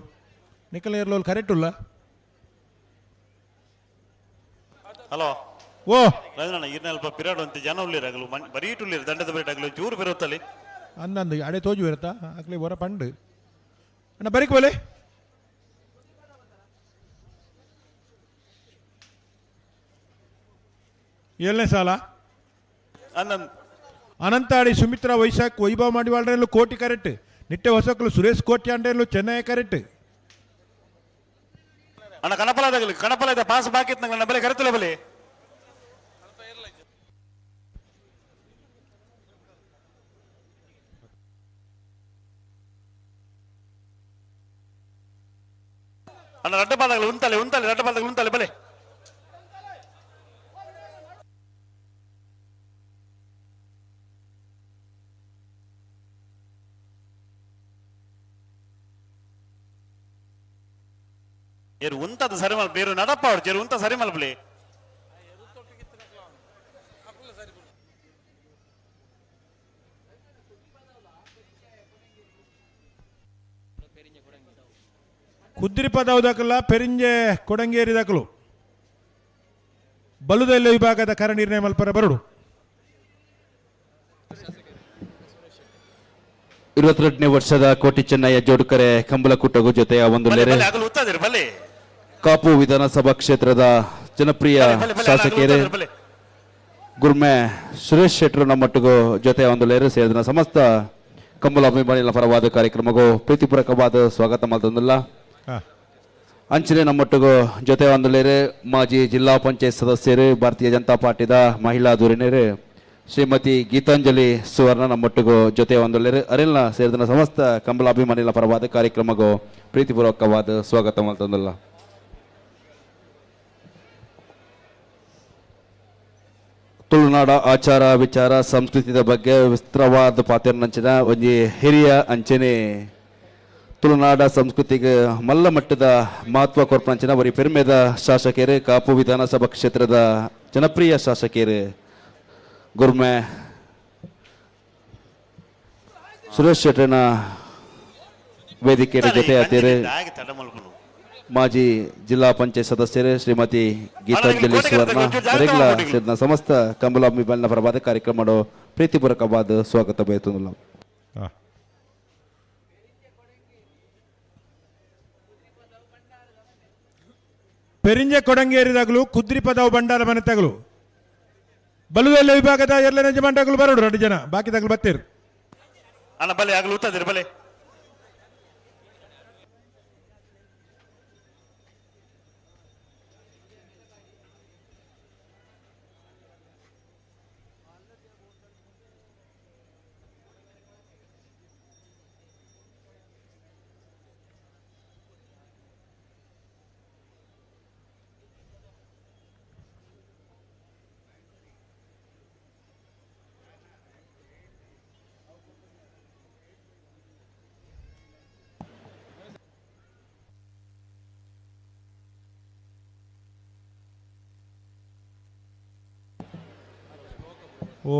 ನಿಕ್ಕಲ ಎರ್ಲೋಲ್ ಕರೆಕ್ಟ್ ಉಲ್ಲ. ಹಲೋ ಓ ರವೀಂದ್ರಣ್ಣ ಇರ್ನಲ್ಪ ಪಿರಾಡು ಅಂತ ಜನ ಉಳ್ಳಿರ ಆಗಲು ಬರೀ ಉಳ್ಳಿರ ದಂಡದ ಬರೀಟ್ ಆಗಲು ಚೂರು ಬಿರುತ್ತಲ್ಲಿ ಅಂದಂದು ಅಡೆ ತೋಜು ಇರುತ್ತಾ ಆಗ್ಲಿ ಹೊರ ಪಂಡು ಅಣ್ಣ ಬರೀಕ್ ಬೋಲೆ ಏಳನೇ ಸಾಲ ಅನಂತಾಡಿ ಸುಮಿತ್ರಾ ವೈಶಾಖ್ ವೈಭವ ಮಾಡಿವಾಳ್ರೆಲ್ಲೂ ಕೋಟಿ ಕರೆಕ್ಟ್ ನಿಟ್ಟೆ ಹೊಸಕಲು ಸುರೇಶ್ ಕೋಟಿ ಅಂಡ್ರೆಲ್ಲೂ ಚೆನ್ನೈ ಕರೆಕ್ಟ್ ಅಣ್ಣ ಕಣಪಲ ಕಣಪಲ ಪಾಸ್ ಬಾಕಿ ಇತ್ತು ಬಲೆ ಕರೆತಲ್ಲ ಬಲೆ ಅಣ್ಣ ರಡ್ಡ ಪಾದಗಳು ಉಂತಲೆ ಉಂತಲೆ ರಡ್ಡ ಪಾದಗಳು ಉಂತಲೆ ಬಲೆ ಏರು ಉಂತದ ಸರಿ ಮಲ್ಪ ಬೇರು ನಡಪ್ಪ ಅವ್ರು ಜೇರು ಉಂತ ಸರಿ ಮಲ್ಪಲಿ ಕುದ್ರಿ ಪದವು ದಾಖಲ ಪೆರಿಂಜೆ ಕೊಡಂಗೇರಿ ದಾಖಲು ಬಲುದೆಲ್ಲ ವಿಭಾಗದ ಕರ ನಿರ್ಣಯ ಮಲ್ಪರ ಬರಡು. 22ನೇ ವರ್ಷದ ಕೋಟಿ ಚೆನ್ನಯ್ಯ ಜೋಡುಕರೆ ಕಂಬಳಕೂಟಗೂ ಜೊತೆಯ ಒಂದು ನೆರೆ ಕಾಪು ವಿಧಾನಸಭಾ ಕ್ಷೇತ್ರದ ಜನಪ್ರಿಯ ಶಾಸಕರೇ ಗುರ್ಮೆ ಸುರೇಶ್ ಶೆಟ್ಟರು ನಮ್ಮೊಟ್ಟಿಗೂ ಜೊತೆಯ ಒಂದು ಲೇರು ಸೇರಿದ ಸಮಸ್ತ ಕಂಬಳ ಅಭಿಮಾನಿಗಳ ಪರವಾದ ಕಾರ್ಯಕ್ರಮಕ್ಕೂ ಪ್ರೀತಿಪೂರ್ವಕವಾದ ಸ್ವಾಗತ ಮಾಡ್ತಂದಿಲ್ಲ. ಅಂಚನೆ ನಮ್ಮೊಟ್ಟಿಗೂ ಜೊತೆ ಒಂದು ಲೇರು ಮಾಜಿ ಜಿಲ್ಲಾ ಪಂಚಾಯತ್ ಸದಸ್ಯರು ಭಾರತೀಯ ಜನತಾ ಪಾರ್ಟಿದ ಮಹಿಳಾ ಧುರೀಣರು ಶ್ರೀಮತಿ ಗೀತಾಂಜಲಿ ಸುವರ್ಣ ನಮ್ಮೊಟ್ಟಿಗೂ ಜೊತೆ ಒಂದು ಲೇರು ಅರೆಲ್ನ ಸೇರಿದ ಸಮಸ್ತ ಕಂಬಳ ಅಭಿಮಾನಿಗಳ ಪರವಾದ ಕಾರ್ಯಕ್ರಮಕ್ಕೂ ಪ್ರೀತಿಪೂರ್ವಕವಾದ ಸ್ವಾಗತ ಮಾಡ್ತಂದಿಲ್ಲ. ತುಳುನಾಡ ಆಚಾರ ವಿಚಾರ ಸಂಸ್ಕೃತಿಯ ಬಗ್ಗೆ ವಿಸ್ತಾರವಾದ ಪಾತ್ರನಂಚಿನ ಒಂಜಿ ಹಿರಿಯ ಅಂಚನೆ ತುಳುನಾಡ ಸಂಸ್ಕೃತಿಗೆ ಮಲ್ಲ ಮಟ್ಟದ ಮಹತ್ವ ಕೊರ್ಪಂಚಿನ ಬರಿ ಪೆರ್ಮೆದ ಶಾಸಕರು ಕಾಪು ವಿಧಾನಸಭಾ ಕ್ಷೇತ್ರದ ಜನಪ್ರಿಯ ಶಾಸಕರು ಗುರ್ಮೆ ಸುರೇಶ್ ಶೆಟ್ಟರ್ನ ವೇದಿಕೆಯ ಜೊತೆ ಆತೀರಿ. ಮಾಜಿ ಜಿಲ್ಲಾ ಪಂಚಾಯತ್ ಸದಸ್ಯರು ಶ್ರೀಮತಿ ಗೀತಾಂಜಲಿ ಸುವರ್ಣ ರೆಗ್ಲ ಸೇರಿದ ಸಮಸ್ತ ಕಂಬಳ ಪರವಾದ ಕಾರ್ಯಕ್ರಮ ಪ್ರೀತಿಪೂರ್ವಕವಾದ ಸ್ವಾಗತ ಬಯಸುತ್ತಿಲ್ಲ. ಪೆರಿಂಜ ಕೊಡಂಗೇರಿದಾಗಲೂ ಕುದ್ರಿ ಪದವು ಬಂಡಾರ ಮನೆ ತಗಲು ಬಲುವೆಲ್ಲ ವಿಭಾಗದ ಎಲ್ಲ ಮಂಡಗಳು ಬರೋಡು 2 ಜನ ಬಾಕಿದಾಗಲು ಬತ್ತೀರು. ಅಣ್ಣ ಬಲೆ ಆಗಲು ಉತ್ತದಿರು ಬಲೆ. ಓ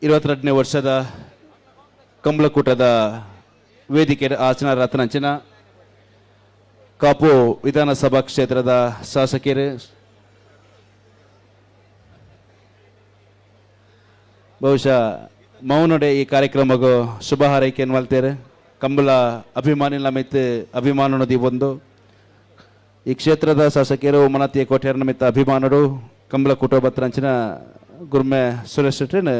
ಇರುವತ್ತೆರಡನೇ ವರ್ಷದ ಕಂಬಳಕೂಟದ ವೇದಿಕೆ ಆಚನ ರತ್ನಂಚಿನ ಕಾಪು ವಿಧಾನಸಭಾ ಕ್ಷೇತ್ರದ ಶಾಸಕರು ಬಹುಶಃ ಮೌನಡೆ ಈ ಕಾರ್ಯಕ್ರಮಕ್ಕೂ ಶುಭ ಹಾರೈಕೆಯನ್ನು ಮಾಡ್ತಾರೆ. ಕಂಬಳ ಅಭಿಮಾನಿ ನಮಿತ್ ಅಭಿಮಾನನು ಒಂದು ಈ ಕ್ಷೇತ್ರದ ಶಾಸಕರು ಮನತಿಯ ಕೋಟ್ಯಾರ ನಮಿತ್ತ ಅಭಿಮಾನರು ಕಂಬಳ ಕುಟುಂಬತ್ರಂಚಿನ ಗುರ್ಮೆ ಸುರೇಶ್ ಶೆಟ್ಟಿನ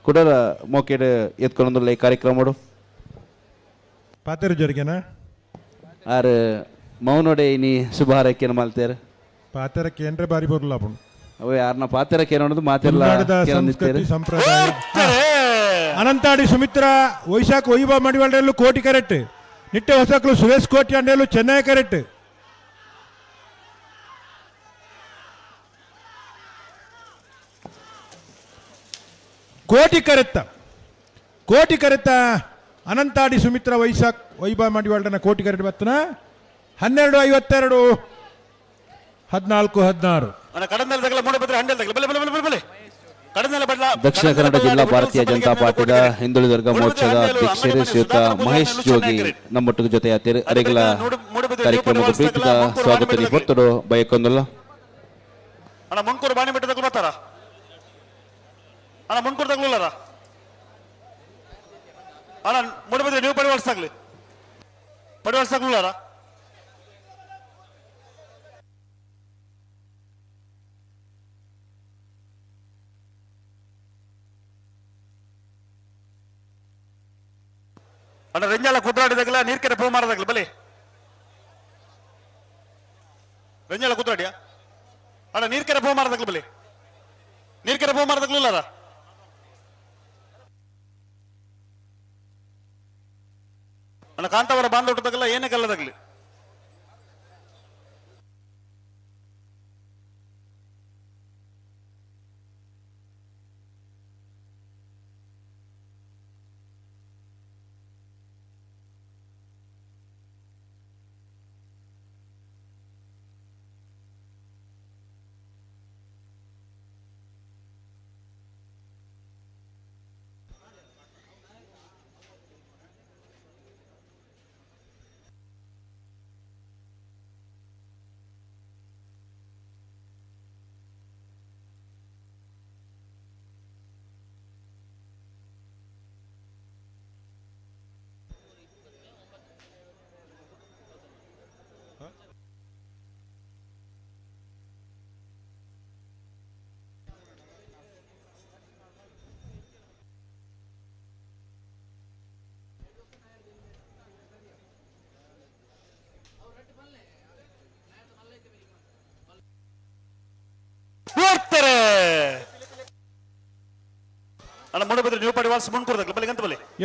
ಕುಡರ ಮೋಕೆಡ್ ಎತ್ಕೊಂಡಲ್ಲ ಈ ಕಾರ್ಯಕ್ರಮ ಪಾತೆರು ಜೊರಿಗೆನ ಆರ್ ಮೌನಡೆ ಇನಿ ಶುಭ ಹಾರೈಕೆಯನ್ನು ಮಾಡ್ತಾರೆ. ಪಾತೆರ ಕೇಂದ್ರ ಬಾರಿ ಬರಲ್ಲ ಅವೇ ಯಾರನ್ನ ಪಾತೆರ ಕೇಳೋದು ಮಾತೆಲ್ಲ ಸಂಸ್ಕೃತಿ ಸಂಪ್ರದಾಯ. ಅನಂತಾಡಿ ಸುಮಿತ್ರಾ ವೈಶಾಖ ವೈಭವ ಮಡಿವಾಳರಲ್ಲೂ ಕೋಟಿ ಕರೆಕ್ಟ್, ನಿಟ್ಟೆ ಹೊಸಕಲು ಸುರೇಶ್ ಕೋಟಿ ಅಂಡೇಲು ಚೆನ್ನೈ ಕರೆಕ್ಟ್. ಕೋಟಿ ಕರೆತ್ತ ಕೋಟಿ ಕರೆತ್ತ ಅನಂತಾಡಿ ಸುಮಿತ್ರಾ ವೈಶಾಖ್ ವೈಭವ ಮಡಿವಾಳರನ್ನ ಕೋಟಿ ಕರೆಕ್ಟ್ ಬತ್ತನ 12:52 14:16. ದಕ್ಷಿಣ ಕನ್ನಡ ಜಿಲ್ಲಾ ಭಾರತೀಯ ಜನತಾ ಪಾರ್ಟಿದ ಹಿಂದುಳಿದ ವರ್ಗ ಮೋರ್ಚಾದ ಅಧ್ಯಕ್ಷರು ಶ್ರೀಯುತ ಮಹೇಶ್ ಜೋಗಿ ನಮ್ಮೊಟ್ಟಿಗೆ ಜೊತೆ ಅರೆಗಳ ಕಾರ್ಯಕ್ರಮದ ಪ್ರೀತಿದ ಸ್ವಾಗತ ಒತ್ತಡು ಬಯಕೊಂದಲ್ಲ. ಅಣ್ಣ ರೆಂಜಾಲ ಕುದ್ರಾಡಿದಾಗಲ ನೀರ್ಕೆರೆ ಪೂ ಮಾರದಾಗಲ ಬಲೆ ರೆಂಜಾಲ ಕುದ್ರಾಡಿಯಾ ಅಣ್ಣ ನೀರ್ಕೆರೆ ಪೂ ಮಾರದಾಗಲ ಬಲೆ ನೀರ್ಕೆರೆ ಪೂ ಮಾರದಾಗಲೂ ಅಣ್ಣ ಕಾಂತಾವರ ಬಾಂಧವಟದಾಗಲ್ಲ ಏನೇ ಕಲ್ಲದಾಗ್ಲಿ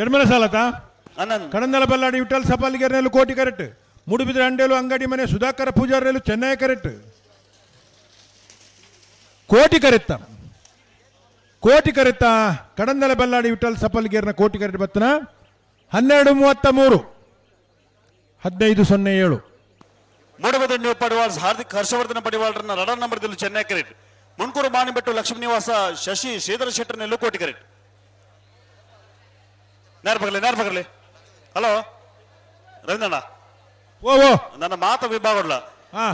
ಎಡ್ಮಲ ಸಾಲತ ಕಡಂದಲ ಬಲ್ಲಾಡಿ ವಿಠಲ್ ಸಪಾಲಿಗೆರ್ನೆಲ್ಲು ಕೋಟಿ ಕರೆಕ್ಟ್, ಮೂಡುಬಿದ್ರೆ ಅಂಡೇಲು ಅಂಗಡಿ ಮನೆ ಸುಧಾಕರ ಪೂಜಾರ್ನೆಲ್ಲು ಚೆನ್ನೈ ಕರೆಕ್ಟ್. ಕೋಟಿ ಕರೆತ್ತ ಕೋಟಿ ಕರೆತ್ತ ಕಡಂದಲ ಬಲ್ಲಾಡಿ ವಿಠಲ್ ಸಪಾಲಿಗೆರ್ನ ಕೋಟಿ ಕರೆಕ್ಟ್ ಬತ್ತನ 12:33 15:07. ಮೂಡಬೆದ ನ್ಯೂ ಪಡಿವಾಳ್ಸ್ ಹಾರ್ದಿಕ್ ಹರ್ಷವರ್ಧನ ಪಡಿವಾಳ್ರನ್ನ ರಡನ್ ನಂಬರ್ ದಿಲ್ಲು ಚೆನ್ನೈ ಕರೆಟ್. ಮುನ್ಕೂರು ಮಾಣಿಬೆಟ್ಟು ಲಕ್ಷ್ಮೀ ನಿವಾಸ ಶಶಿ ಶ್ರೀಧರ ಶೆಟ್ಟರ್ನೆಲ್ಲು ಕೋಟಿ ಕರೆಟ್. ನೇರ ಬಗಲಿ, ನೇರ ಬಗಲಿ. ಹಲೋ ರವೀಂದ್ರಣ್ಣ, ಓ ಓ ನನ್ನ ಮಾತ ವಿಭಾಗಲ್ಲ.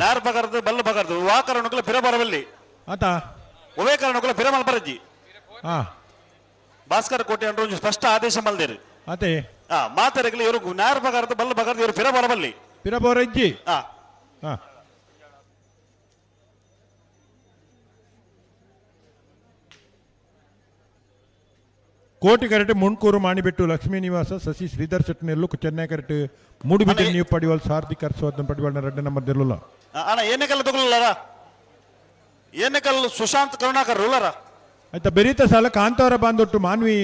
ನೇರ ಬಗರ್ದು ಬಲ್ಲ ಬಗರ್ದು ವಾಕರಣಕ್ಕಲ ಪಿರ ಬರವಲ್ಲಿ ಆತ ಒವೇ ಕಾರಣಕ್ಕಲ ಪಿರ ಮಲ್ಪರಜ್ಜಿ. ಹಾ ಭಾಸ್ಕರ ಕೋಟೆ ಅಂದ್ರೆ ಒಂಜಿ ಸ್ಪಷ್ಟ ಆದೇಶ ಮಲ್ದೇರು. ಆತೆ ಮಾತಾಡಗಲಿ ಇವರು ನೇರ ಬಗರ್ದು ಬಲ್ಲ ಬಗರ್ದು ಇವರು ಪಿರ ಬರವಲ್ಲಿ. ಪಿರ ಬರಜ್ಜಿ. ಹಾ ಹಾ ಕೋಟಿ ಕರೆಟ್ ಮುಣ್ಕೂರು ಮಾಣಿಬೆಟ್ಟು ಲಕ್ಷ್ಮೀ ನಿವಾಸ ಸಸಿ ಶ್ರೀಧರ್ ಶೆಟ್ಟನೆಲ್ಲು ಚೆನ್ನೈ ಕರೆಟ್ ಮೂಡುಬಿದ್ದೆ ನೀವು ಪಡಿವಾಲ್ ಸಾರ್ಧಿಕ ಹರ್ಷವರ್ಧನ್ ಪಡಿವಾಲ್ ರಡ್ಡ ನಂಬರ್ ದಿರ್ಲುಲ್ಲ. ಅಣ್ಣ ಏನೇ ಕಲ್ಲು ತಗೊಳ್ಳಾರ, ಏನೇ ಕಲ್ಲು ಸುಶಾಂತ್ ಕರುಣಾಕರ್ ರೂಲರ. ಆಯ್ತಾ ಬೆರೀತ ಸಾಲ ಕಾಂತಾವರ ಬಾಂದೊಟ್ಟು ಮಾನ್ವಿ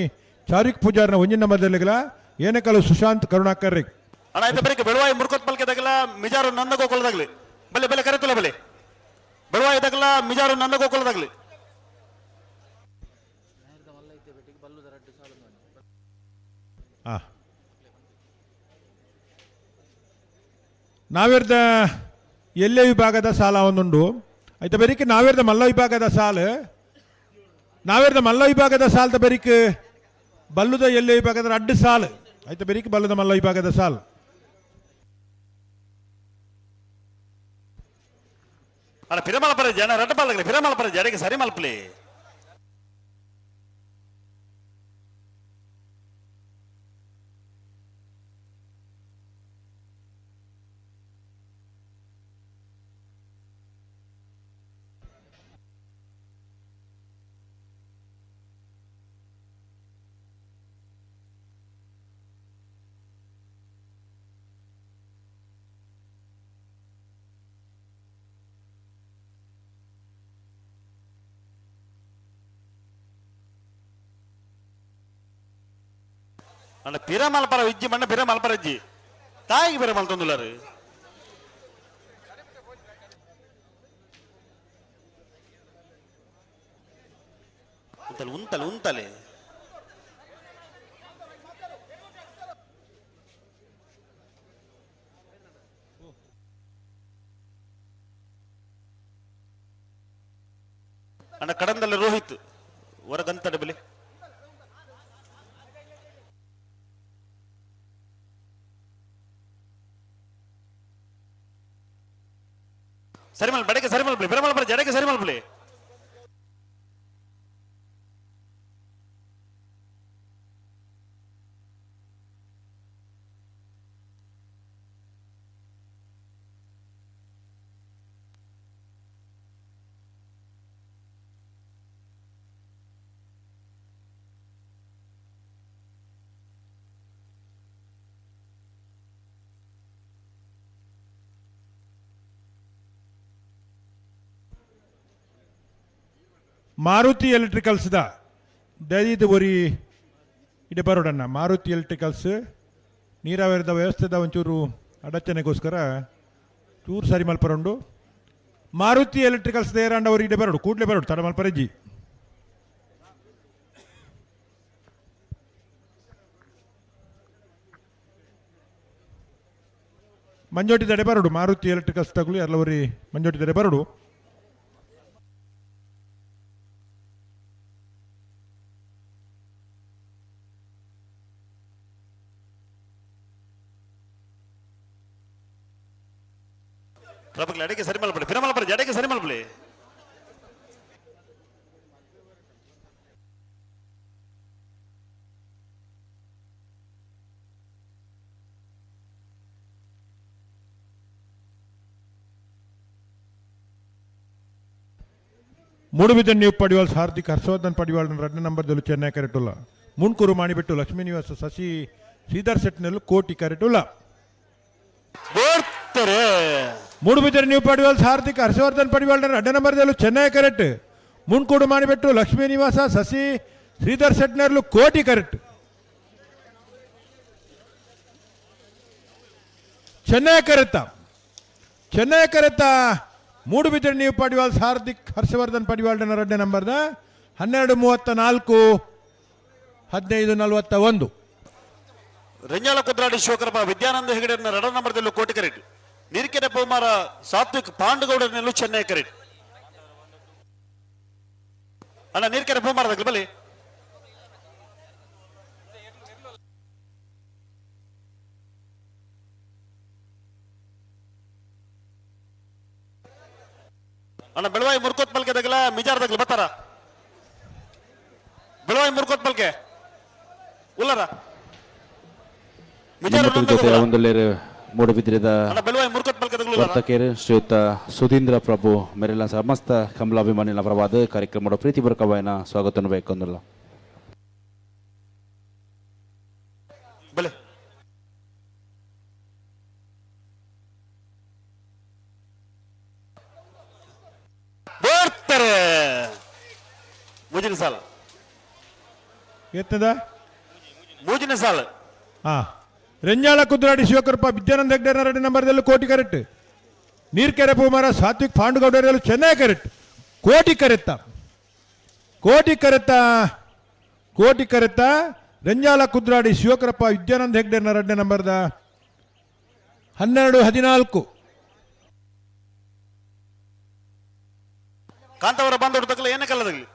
ಚಾರಿಕ್ ಪೂಜಾರ್ನ ಒಂಜಿನ ನಂಬರ್ ದಿರ್ಲಿಗಲ ಏನೇಕಲ್ಲು ಸುಶಾಂತ್ ಕರುಣಾಕರ್. ಅಣ್ಣ ಆಯ್ತಾ ಬರೀ ಬೆಳವಾಯಿ ಮುರ್ಕೊತ್ ಪಲ್ಕೆ ತಗಲ ಮಿಜಾರು ನಂದ ಗೋಕುಲದಾಗ್ಲಿ ಬಲೆ ಬಲೆ ಕರೆತುಲ ಬಲೆ ಬೆಳವಾಯಿ ತಗಲ ಮಿಜಾರು ನಂದ ಗೋಕುಲದಾಗ್ಲಿ. ನಾವೇರ್ದ ಎಲ್ಲೇ ವಿಭಾಗದ ಸಾಲ ಒಂದುಂಡು ಆಯ್ತಾ ಬೆರಿಕ್ ನಾವೇರ್ದ ಮಲ್ಲ ವಿಭಾಗದ ಸಾಲ, ನಾವೇರ್ದ ಮಲ್ಲ ವಿಭಾಗದ ಸಾಲದ ಬೆರಿಕ್ ಬಲ್ಲುದ ಎಲ್ಲೇ ವಿಭಾಗದ ಅಡ್ಡು ಸಾಲು ಆಯ್ತಾ ಬೆರಿಕ್ ಬಲ್ಲುದ ಮಲ್ಲ ವಿಭಾಗದ ಸಾಲು. ಅಣ್ಣ ಪಿರಮಲಪರ ಜನ ರಡ್ಡ ಪಾಲಗಲಿ ಪಿರಮಲಪರ ಜಡಗೆ ಸರಿ ಮಲ್ಪಲಿ. ಅಣ್ಣ ಪಿರಮಲ್ಪರ ಇಜ್ಜಿ ಮಣ್ಣ ಪಿರಮಲ್ಪರ ಇಜ್ಜಿ ತಾಯಿಗೆ ಪಿರಮಲ್ ತಂದುಲ್ಲಾರು. ಉಂತಲೆ ಉಂತಲೆ ಉಂತಲೆ ಅಣ್ಣ ಕಡಂದಲ್ಲಿ ರೋಹಿತ್ ಹೊರಗಂತಡೆ ಬಲಿ. ಸರಿ ಮಲ್ ಬಡಕೆ ಸರಿ ಮಲ್ಪಲಿ ಬಿರಮಲ್ಪಲಿ ಜಡಕ್ಕೆ ಸರಿ ಮಲ್ಪಲಿ. ಮಾರುತಿ ಎಲೆಕ್ಟ್ರಿಕಲ್ಸ್ the ದಯದಿದ್ದು ಒರಿ ಇಡೆ ಬರೋಡಣ್ಣ. ಮಾರುತಿ ಎಲೆಕ್ಟ್ರಿಕಲ್ಸ್ ನೀರಾವರಿದ ವ್ಯವಸ್ಥೆದ ಒಂಚೂರು ಅಡಚಣೆಗೋಸ್ಕರ ಚೂರು ಸರಿ ಮಲ್ಪರುಂಡು. ಮಾರುತಿ ಎಲೆಕ್ಟ್ರಿಕಲ್ಸ್ ದೇರಾಂಡ ಅವರು ಇಡೆ ಬರೋಡು, ಕೂಡಲೇ ಬರೋಡು ತಡ ಮಲ್ಪರಜ್ಜಿ. ಮಂಜೋಟಿ ದಡೆ ಬರೋಡು, ಮಾರುತಿ ಎಲೆಕ್ಟ್ರಿಕಲ್ಸ್ ತಗಲು ಎಲ್ಲವರಿ ಮಂಜೋಟಿ ದಡೆ ಬರೋಡು. ಪ್ರಭುಗಳ ಅಡಿಗೆ ಸರಿ ಮಲ್ಪಡಿ ಪಿರಮಲ್ಪಡಿ ಜಡಗೆ ಸರಿ ಮಲ್ಪಡಿ. ಮೂಡುಬಿದ್ದೆ ನೀವು ಪಡಿವಾಲ್ ಹಾರ್ದಿಕ್ ಹರ್ಷವರ್ಧನ್ ಪಡಿವಾಲ್ ರಡ್ಡ ನಂಬರ್ದಲ್ಲಿ ಚೆನ್ನೈ ಕರೆಟುಲ್ಲ. ಮುನ್ಕೂರು ಮಾಡಿಬಿಟ್ಟು ಲಕ್ಷ್ಮೀ ನಿವಾಸ ಶಶಿ ಶ್ರೀಧರ್ ಸೆಟ್ನಲ್ಲೂ ಕೋಟಿ ಕರೆಟುಲ್ಲ. ಮೂಡುಬಿದ್ದರೆ ನೀವು ಪಡಿವಾಲ್ ಹಾರ್ದಿಕ್ ಹರ್ಷವರ್ಧನ್ ಪಡಿವಾಲ್ ರಡ್ಡ ನಂಬರ್ದಲ್ಲೂ ಚೆನ್ನೈ ಕರೆಕ್ಟ್. ಮುನ್ಕೂಡು ಮಾಡಿಬಿಟ್ಟು ಲಕ್ಷ್ಮೀ ನಿವಾಸ ಶಶಿ ಶ್ರೀಧರ್ ಸೆಟ್ನರ್ಲು ಕೋಟಿ ಕರೆಕ್ಟ್. ಚೆನ್ನೈ ಕರೆತ್ತ ಚೆನ್ನೈ ಕರೆತ್ತ ಮೂಡುಬಿದಿರೆ ನೀವು ಪಡಿವಾಲ್ ಹಾರ್ದಿಕ್ ಹರ್ಷವರ್ಧನ್ ಪಡಿವಾಲ್ಡನ ಎರಡನೇ ನಂಬರ್ದ 12:34 15:41. ರಂಜಾಲ ಕುದ್ರಾಡಿ ಶಿವಕರ್ಮ ವಿದ್ಯಾನಂದ ಹೆಗಡೆ ಎರಡನೇ ನಂಬರ್ದಲ್ಲೂ ಕೋಟಿ ಕರೆಕ್ಟ್. ನೀರ್ಕೆರೆ ಪೌಮಾರ ಸಾತ್ವಿಕ್ ಪಾಂಡುಗೌಡರನೆಲ್ಲು ಚೆನ್ನೈ ಕರೆಟ್. ಅಣ್ಣ ನೀರ್ಕೆರೆ ಪೌಮಾರದಾಗಲಿ ಬಲಿ. ಅಣ್ಣ ಬೆಳವಾಯಿ ಮುರ್ಕೋತ್ ಪಲ್ಕೆ ದಗಲ ಮಿಜಾರ್ ದಗಲ ಬತ್ತಾರ. ಬೆಳವಾಯಿ ಮುರ್ಕೋತ್ ಪಲ್ಕೆ ಉಲ್ಲರ. ಜೊತೆ ಒಂದೊಳ್ಳೆ ಮೂಡಬಿದ್ರಿದ ವರ್ತಕರು ಶ್ರೀಯುತ ಸುಧೀಂದ್ರ ಪ್ರಭು ಮೇರೆಲ್ಲ ಸಮಸ್ತ ಕಮಲಾಭಿಮಾನಿಗಳ ಪರವಾದ ಕಾರ್ಯಕ್ರಮದ ಪ್ರೀತಿಪೂರ್ವಕವಾದ ಸ್ವಾಗತವನ್ನು ಬೇಕೊಂದಿಲ್ಲ. ಬರ್ತಾರೆ ಮೂಜಿನ ಸಾಲ. ಎತ್ತದ ಮೂಜಿನ ಸಾಲ. ಹಾ ರೆಂಜಾಳ ಕುದ್ರಾಡಿ ಶಿವಕೃಪ ವಿದ್ಯಾನಂದ ಹೆಗ್ಡೆ ಎರಡು ನಂಬರ್ದಲ್ಲಿ ಕೋಟಿ ಕರೆಕ್ಟ್. ನೀರ್ಕೆರೆ ಪೂಮಾರ ಸಾತ್ವಿಕ್ ಪಾಂಡುಗೌಡರಲ್ಲಿ ಚೆನ್ನೈ ಕರೆಕ್ಟ್. ಕೋಟಿ ಕರೆತ್ತ ಕೋಟಿ ಕರೆತ್ತ ಕೋಟಿ ಕರೆತ್ತ ರೆಂಜಾಲ ಕುದ್ರಾಡಿ ಶಿವಕೃಪ ವಿದ್ಯಾನಂದ ಹೆಗ್ಡೆ ಎರಡನೇ ನಂಬರ್ದ 12 14. ಕಾಂತಾವರ ಬಾಂಧೊಟ್ಟು ತಕ್ಕಲ ಏನೇ ಕಲ್ಲದಾಗಲಿ.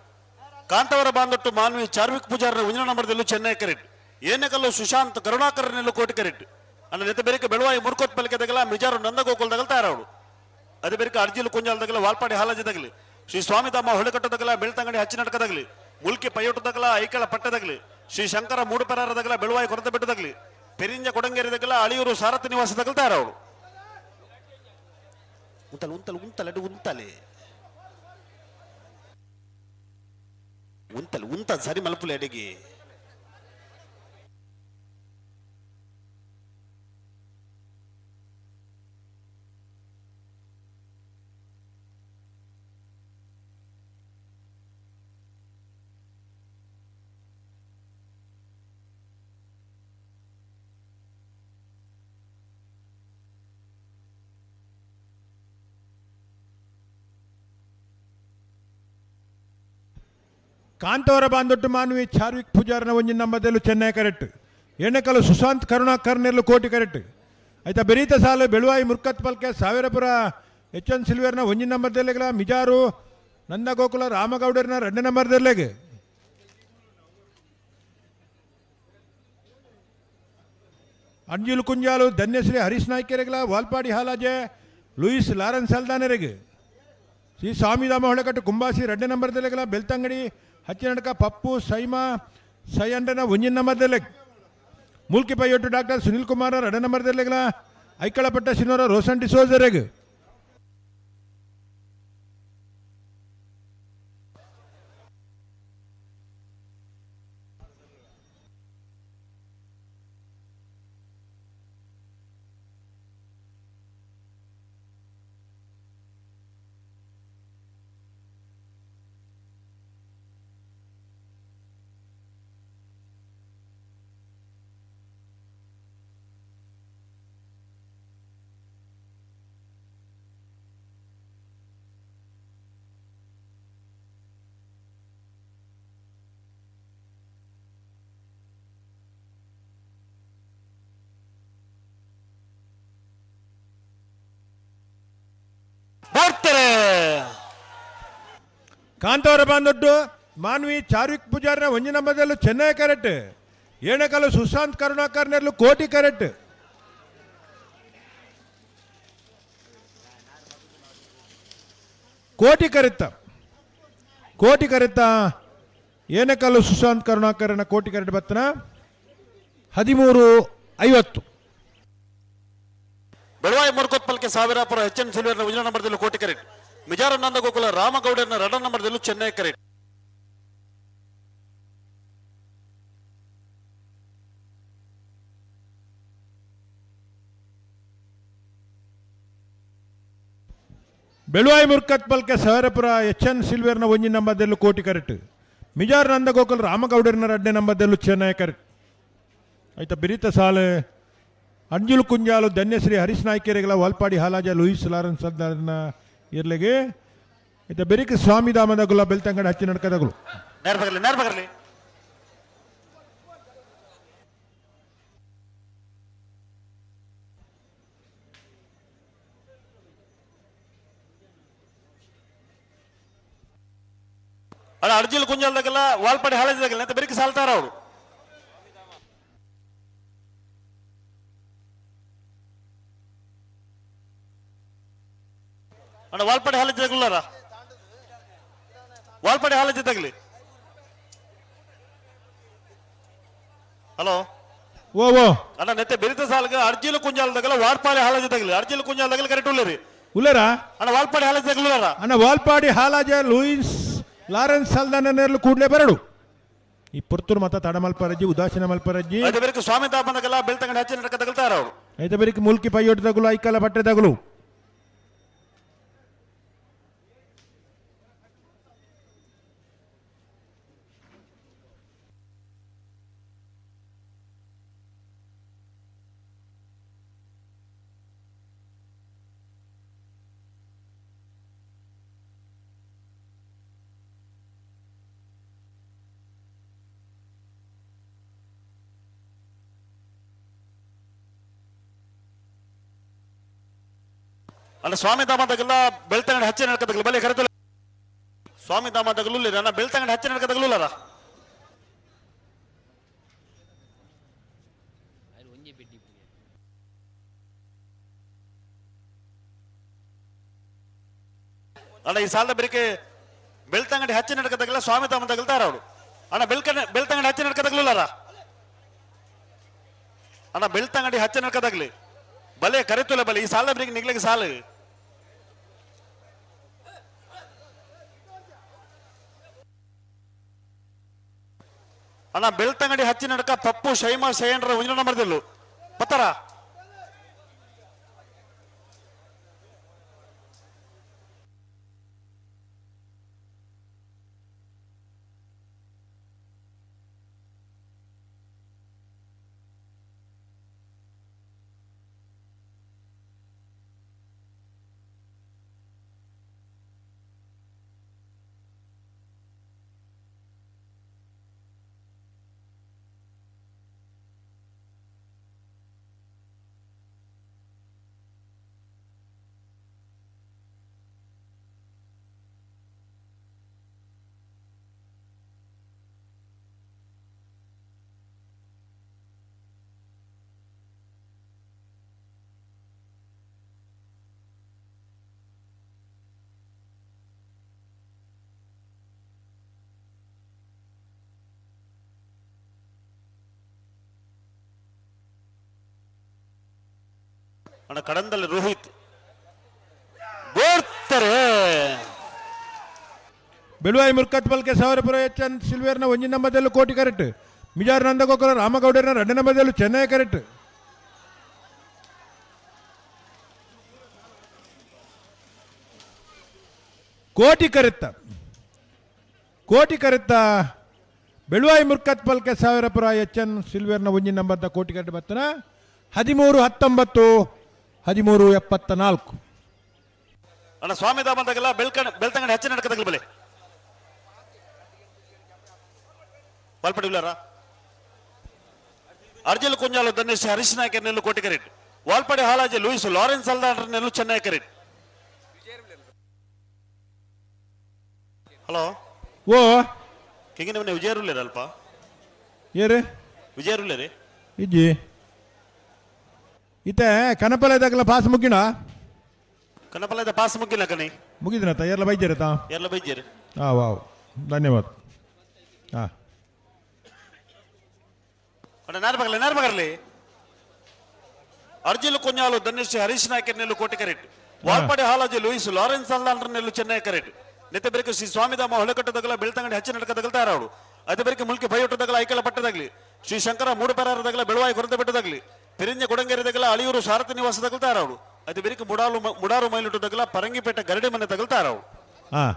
ಕಾಂತಾವರ ಬಾಂಧೊಟ್ಟು ಮಾನ್ವಿ ಚಾರ್ವಿಕ್ ಪೂಜಾರನ ಒಂದನೇ ನಂಬರ್ದಲ್ಲೂ ಚೆನ್ನೈ ಕರೆಕ್ಟ್. ಏನೇಕಲ್ಲು ಸುಶಾಂತ್ ಕರುಣಾಕರನೆಲ್ಲು ಕೋಟಿ ಕರೆಕ್ಟ್. ಅನ್ನ ನೆತ್ತ ಬೇರಿಕೆ ಬೆಳವಾಯಿ ಮುರ್ಕೋತ್ ಪಲಿಕೆ ತಗಲ ಮಿಜಾರು ನಂದಗೋಕುಲ್ ತಗಲ್ ತಯಾರವಳು. ಅದೇ ಬೇರಿಕೆ ಅರ್ಜಿಲು ಕುಂಜಾಲ್ ತಗಲ ವಾಲ್ಪಾಡಿ ಹಾಲಜಿ ತಗಲಿ ಶ್ರೀ ಸ್ವಾಮಿಧಾಮ ಹೊಳೆಕಟ್ಟು ತಗಲ ಬೆಳ್ತಂಗಡಿ ಹಚ್ಚಿನಟಕ ತಗಲಿ ಮುಲ್ಕಿ ಪೈಯೋಟು ತಗಲ ಐಕಳ ಪಟ್ಟೆ ತಗಲಿ ಶ್ರೀ ಶಂಕರ ಮೂಡುಪೆರಾರ ತಗಲ ಬೆಳವಾಯಿ ಕೊರತೆ ಬೆಟ್ಟು ತಗಲಿ ಪೆರಿಂಜ ಕೊಡಂಗೇರಿ ತಗಲ ಅಳಿಯೂರು ಸಾರಥಿ ನಿವಾಸ ತಗಲ್ ತಯಾರವಳು. ಉಂತಲೆ ಉಂತಲೆ ಉಂತಲೆ ಉಂತಲೆ ಉಂತಲೆ ಉಂತ ಸರಿ ಮಲ್ಪುಲೆ ಅಡಿಗೆ. ಕಾಂತವರ ಬಾಂದೊಟ್ಟು ಮಾನ್ವಿ ಚಾರ್ವಿಕ್ ಪೂಜಾರನ ಒಂಜಿ ನಂಬದಲ್ಲೂ ಚೆನ್ನೈ ಕರೆಕ್ಟ್. ಎಣ್ಣಕಲ್ಲು ಸುಶಾಂತ್ ಕರುಣಾಕರ್ನೆಲ್ಲು ಕೋಟಿ ಕರೆಕ್ಟ್. ಆಯ್ತಾ ಬೆರೀತ ಸಾಲು ಬೆಳುವಾಯಿ ಮುರ್ಕತ್ ಪಲ್ಕೆ ಸಾವಿರಪುರ ಎಚ್ ಎನ್ ಸಿಲ್ವೇರ್ನ ಒಂಜಿ ನಂಬರ್ದಲ್ಲೆಗ್ಲ ಮಿಜಾರು ನಂದಗೋಕುಲ ರಾಮಗೌಡರ್ನ ಎರಡನೇ ನಂಬರ್ದಲ್ಲೆಗೆ. ಅಂಜುಲ್ ಕುಂಜಾಲು ಧನ್ಯಶ್ರೀ ಹರೀಶ್ ನಾಯ್ಕೆರೆಗ್ಲ ವಾಲ್ಪಾಡಿ ಹಾಲಾಜೆ ಲೂಯಿಸ್ ಲಾರೆನ್ಸ್ ಅಲ್ದಾನೆರೆಗೆ. ಶ್ರೀ ಸ್ವಾಮಿಧಾಮ ಹೊಳೆಕಟ್ಟು ಕುಂಬಾಸಿ ಎರಡನೇ ನಂಬರ್ದಲ್ಲೆಗ್ಲ ಬೆಳ್ತಂಗಡಿ ಹಚ್ಚಿನಡ್ಕ ಪಪ್ಪು ಸೈಮಾ ಸೈಂಡನ ಒಂಜಿನ ನಂಬರ್ದಲ್ಲೆ. ಮೂಲ್ಕಿ ಪೈಯೊಟ್ಟು ಡಾಕ್ಟರ್ ಸುನಿಲ್ ಕುಮಾರ್ ಎರಡನೇ ನಂಬರ್ದಲ್ಲೆಗ್ಲ ಐಕಳಪಟ್ಟ ಸಿನೋರ ರೋಷನ್ ಡಿಸೋಜರೆಗ್. ಕಾಂತಾವರ ಬಾಂದೊಡ್ಡು ಮಾನ್ವಿ ಚಾರ್ವಿಕ್ ಪೂಜಾರಿನ ಒಂಜಿ ನಂಬರ್ದಲ್ಲೂ ಚೆನ್ನೈ ಕರೆಕ್ಟ್. ಏಣಕಲ್ಲು ಸುಶಾಂತ್ ಕರುಣಾಕರ್ನೆಲ್ಲು ಕೋಟಿ ಕರೆಕ್ಟ್. ಕೋಟಿ ಕರೆತ್ತ ಕೋಟಿ ಕರೆತ್ತ ಏನಕಲ್ಲು ಸುಶಾಂತ್ ಕರುಣಾಕರನ ಕೋಟಿ ಕರೆಕ್ಟ್ ಬತ್ತನ 13:50. ಬೆಳವಾಯಿ ಮುರ್ಕೋತ್ ಪಲ್ಕೆ ಸಾವಿರಾಪುರ ಎಚ್ ಎನ್ ಸಿಲ್ವೇರ್ನ ಒಂದನೇ ನಂಬರ್ದಲ್ಲೂ ಕೋಟಿ ಕರೆಕ್ಟ್. ಮಿಜಾರ ನಂದಗೋಕುಲ ರಾಮಗೌಡರನ ಎರಡನೇ ನಂಬರ್ದಲ್ಲೂ ಚೆನ್ನೈ ಕರೆಕ್ಟ್. ಬೆಳುವಾಯಿ ಮುರ್ಕತ್ ಪಲ್ಕೆ ಸಾವಿರಪುರ ಎಚ್ ಎನ್ ಸಿಲ್ವೇರ್ನ ಒಂಜಿ ನಂಬರ್ದಲ್ಲೂ ಕೋಟಿ ಕರೆಕ್ಟ್. ಮಿಜಾರ್ ನಂದಗೋಕುಲ್ ರಾಮಗೌಡರನ ಎರಡನೇ ನಂಬರ್ದಲ್ಲೂ ಚೆನ್ನೈ ಕರೆಕ್ಟ್. ಆಯ್ತಾ ಬಿರಿತ ಸಾಲು ಅಂಜುಲ್ ಕುಂಜಾಲು ಧನ್ಯಶ್ರೀ ಹರೀಶ್ ನಾಯ್ಕೆರೆಗಳ ವಾಲ್ಪಾಡಿ ಹಾಲಾಜ ಲೂಯಿಸ್ ಲಾರೆನ್ಸ್ ಸರ್ದಾರ್ನ ಇರ್ಲಿಗೆ. ಆಯ್ತಾ ಬೆರಿಕ ಸ್ವಾಮಿಧಾಮದಗುಲ ಬೆಳ್ತಂಗಡಿ ಹಚ್ಚಿ ನಡ್ಕದಗುಲು. ನೇರ ಬರಲಿ. ಅಣ್ಣ ಅರ್ಜಿಲ್ ಕುಂಜಾಲ್ದಾಗಲ್ಲ ವಾಲ್ಪಾಡಿ ಹಾಳಾಜದಾಗಲ್ಲ ಅಂತ ಬೆರಿಕೆ ಸಾಲ್ತಾರ ಅವರು. ಅಣ್ಣ ವಾಲ್ಪಾಡಿ ಹಾಲಜ್ಜದಾಗಲ್ಲಾರ ವಾಲ್ಪಾಡಿ ಹಾಲಜ್ಜದಾಗಲಿ. ಹಲೋ ಓ ಓ ಅಣ್ಣ ನೆತ್ತೆ ಬೆರಿತ ಸಾಲ್ಗ ಅರ್ಜಿಲು ಕುಂಜಾಲ್ದಾಗಲ್ಲ ವಾಲ್ಪಾಡಿ ಹಾಲಜ್ಜದಾಗಲಿ ಅರ್ಜಿಲು ಕುಂಜಾಲ್ದಾಗಲಿ ಕರೆಕ್ಟ್ ಉಳ್ಳರಿ. ಉಲ್ಲರ ಅಣ್ಣ ವಾಲ್ಪಾಡಿ ಹಾಲಜ್ಜದಾಗಲ್ಲಾರ. ಅಣ್ಣ ವಾಲ್ಪಾಡಿ ಹಾಲಾಜ ಲೂಯಿಸ್ ಲಾರೆನ್ಸ್ ಸಲ್ದಾನನೇರ್ಲು ಕೂಡಲೇ ಬರಡು. ಈ ಪುರ್ತೂರು ಮತ ತಡಮಲ್ಪರಜ್ಜಿ ಉದಾಸೀನ ಮಲ್ಪರಜ್ಜಿ. ಐತೆ ಬೆರಿಕೆ ಸ್ವಾಮಿ ತಾಪನಗಲ್ಲ ಬೆಳ್ತಂಗಡಿ ಹಚ್ಚಿ ನಡಕ ತಗಲ್ತಾರ ಅವರು. ಐತೆ ಬೆರಿಕೆ ಮುಲ್ಕಿ ಪೈಯೋಟ ತಗುಲು ಐಕಲ ಬಟ್ಟೆ ತಗುಲು. ಅಲ್ಲ ಸ್ವಾಮಿ ಧಾಮದಾಗೆಲ್ಲ ಬೆಳ್ತಂಗಡಿ ಹಚ್ಚಿ ನಡ್ಕದಾಗಲಿ ಬಲೆ ಕರೆತಲ್ಲ ಸ್ವಾಮಿ ಧಾಮದಾಗಲೂ ನನ್ನ ಬೆಳ್ತಂಗಡಿ ಹಚ್ಚಿ ನಡ್ಕದಾಗಲೂ. ಅಣ್ಣ ಈ ಸಾಲದ ಬೆರಿಕೆ ಬೆಳ್ತಂಗಡಿ ಹಚ್ಚಿ ನಡ್ಕದಾಗಲ್ಲ ಸ್ವಾಮಿ ಧಾಮದಾಗಲ್ತಾರ ಅವರು. ಅಣ್ಣ ಬೆಳ್ತಂಗಡಿ ಹಚ್ಚಿ ನಡ್ಕದಾಗಲೂ. ಅಣ್ಣ ಬೆಳ್ತಂಗಡಿ ಹಚ್ಚಿ ನಡ್ಕದಾಗ್ಲಿ ಬಲೆ ಕರೆತುಲ ಬಲೆ ಈ ಸಾಲ ಬ್ರಿಗೆ ನಿಗ್ಲಿಗೆ ಸಾಲು. ಅಣ್ಣ ಬೆಳ್ತಂಗಡಿ ಹಚ್ಚಿ ನಡ್ಕ ಪಪ್ಪು ಶೈಮಾ ಶಯನ್ರ ಒಂಜನ ನಂಬರ್ದಿಲ್ಲು ಪತ್ತರ. ಅಣ್ಣ ಕಡಂದಲ್ಲಿ ರೋಹಿತ್ ಬೋರ್ತಾರೆ. ಬೆಳುವಾಯಿ ಮುರ್ಕತ್ ಬಲ್ಕೆ ಸಾವಿರಪುರ ಎಚ್ ಎನ್ ಸಿಲ್ವೇರ್ನ ಒಂಜಿನ ನಂಬರ್ದಲ್ಲೂ ಕೋಟಿ ಕರೆಕ್ಟ್. ಮಿಜಾರ್ ನಂದಗೋಕುಲ ರಾಮಗೌಡರ್ನ ಎರಡನೇ ನಂಬರ್ದಲ್ಲೂ ಚೆನ್ನೈ ಕರೆಕ್ಟ್. ಕೋಟಿ ಕರೆತ್ತ ಕೋಟಿ ಕರೆತ್ತ ಬೆಳುವಾಯಿ ಮುರ್ಕತ್ ಬಲ್ಕೆ ಸಾವಿರಪುರ ಎಚ್ ಎನ್ ಸಿಲ್ವೇರ್ನ ಒಂಜಿನ ನಂಬರ್ದ ಕೋಟಿ ಕರೆಕ್ಟ್ ಬರ್ತನ 13 19 13 74. ಅಣ್ಣ ಸ್ವಾಮಿ ಧಾಮದಾಗೆಲ್ಲ ಬೆಳ್ತಂಗಡಿ ಹಚ್ಚಿ ನಡ್ಕದಾಗಲಿ ಬಲೆ ವಾಲ್ಪಾಡಿ ಅರ್ಜಿಲ್ ಕುಂಜಾಲು ಧನೇಶ್ ಹರೀಶ್ ನಾಯ್ಕ ನೆಲ್ಲು ಕೋಟಿ ಕರೆಟ್. ವಾಲ್ಪಾಡಿ ಹಾಲಾಜಿ ಲೂಯಿಸ್ ಲಾರೆನ್ಸ್ ಅಲ್ದಾಂಡ್ರ ನೆಲ್ಲು ಚೆನ್ನೈ ಕರೆಟ್. ಹಲೋ ಓ ಕಿಂಗಿನ ಮನೆ ವಿಜಯರುಲ್ಲೇರ ಅಲ್ಪ ಏರು ವಿಜಯರುಲ್ಲೇರಿ ಇಜ್ಜಿ ಇತ್ತೆ ಕನಪಲದಾಗಲ ಪಾಸ್ ಮುಗಿಣ ಕನಪಲದ ಪಾಸ್ ಮುಗಿಲ್ಲ ಕಣಿ ಮುಗಿದಿನ ಎಲ್ಲ ಬೈಜೇರತಾ ಎಲ್ಲ ಬೈಜೇರು. ಹಾಂ ವಾವ್ ಧನ್ಯವಾದ. ಹಾಂ ಅಣ್ಣ ನಾರ್ ಬಗಲಿ ನಾರ್ ಬಗರ್ಲಿ ಅರ್ಜಿಲ್ ಕುಂಜಾಲು ಧನೇಶ್ ಹರೀಶ್ ನಾಯ್ಕ ನೆಲ್ಲು ಕೋಟಿ ಕರೆಟ್. ವಾಲ್ಪಾಡಿ ಹಾಲಾಜಿ ಲೂಯಿಸ್ ಲಾರೆನ್ಸ್ ಅಲ್ದಾಂಡ್ರ ನೆಲ್ಲು ಚೆನ್ನೈ ಕರೆಟ್. ನೆತ್ತೆ ಬೆರಕೆ ಶ್ರೀ ಸ್ವಾಮಿಧಾಮ ಹೊಳೆಕಟ್ಟದಗಲ ಬೆಳ್ತಂಗಡಿ ಹಚ್ಚಿ ನಡ್ಕದಗಲ್ತಾರ ಅವರು. ಅದೇ ಬೆರಕೆ ಮುಲ್ಕಿ ಬೈಯೊಟ್ಟದಗಲ ಐಕಳ ಪಟ್ಟದಾಗ್ಲಿ ಶ್ರೀ ಶಂಕರ ಮೂಡುಪರಾರದಗಲ ಬೆಳವಾಯಿ ಕೊರತೆ ಬೆಟ್ಟದಾಗ್ಲಿ ಪಿರಿಂಜ ಕೊಡಂಗೇರಿದಗಲ ಅಳಿಯೂರು ಸಾರಥಿ ನಿವಾಸದಗಲ್ತಾರ ಅವರು. ಅದೇ ಬೆರಕೆ ಮುಡಾರು ಮೈಲಿಟ್ಟದಗಲ ಪರಂಗಿಪೇಟೆ ಗರಡಿ ಮನೆ ತಗಲ್ತಾರ ಅವರು. ಹಾಂ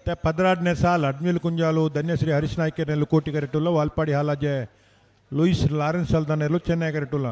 12ನೇ ಸಾಲ್ ಅಡ್ಮಿಲ್ ಕುಂಜಾಲು ಧನ್ಯಶ್ರೀ ಹರೀಶ್ ನಾಯ್ಕರ್ನೆಲ್ಲು ಕೋಟಿ ಕರೆಟುಲ್ಲ. ವಾಲ್ಪಾಡಿ ಹಾಲಾಜೆ ಲೂಯಿಸ್ ಲಾರೆನ್ಸ್ ಅಲ್ದಾನೆಲ್ಲು ಚೆನ್ನೈ ಕರೆಟುಲ್ಲ.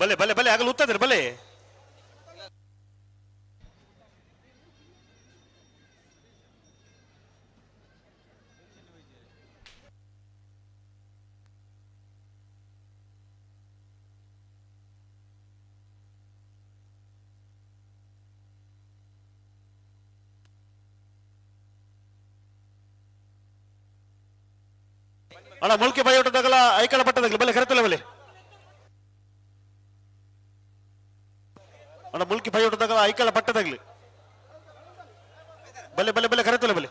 ಬಲೆ ಬಲೆ ಬಲೆ ಆಗಲು ಉತ್ತದ್ರೆ ಬಲೆ. ಅಣ್ಣ ಮುಲ್ಕಿ ಬೈಯೋಟದಾಗಲ ಐಕಳ ಪಟ್ಟದಾಗಲಿ ಬಲೆ ಕರೆತಲ್ಲ ಬಲೆ. ಅಣ್ಣ ಮುಲ್ಕಿ ಬೈಯೋಟದಾಗಲ ಐಕಳ ಪಟ್ಟದಾಗಲಿ ಬಲೆ ಬಲೆ ಬಲೆ ಕರೆತಲ್ಲ ಬಲೆ.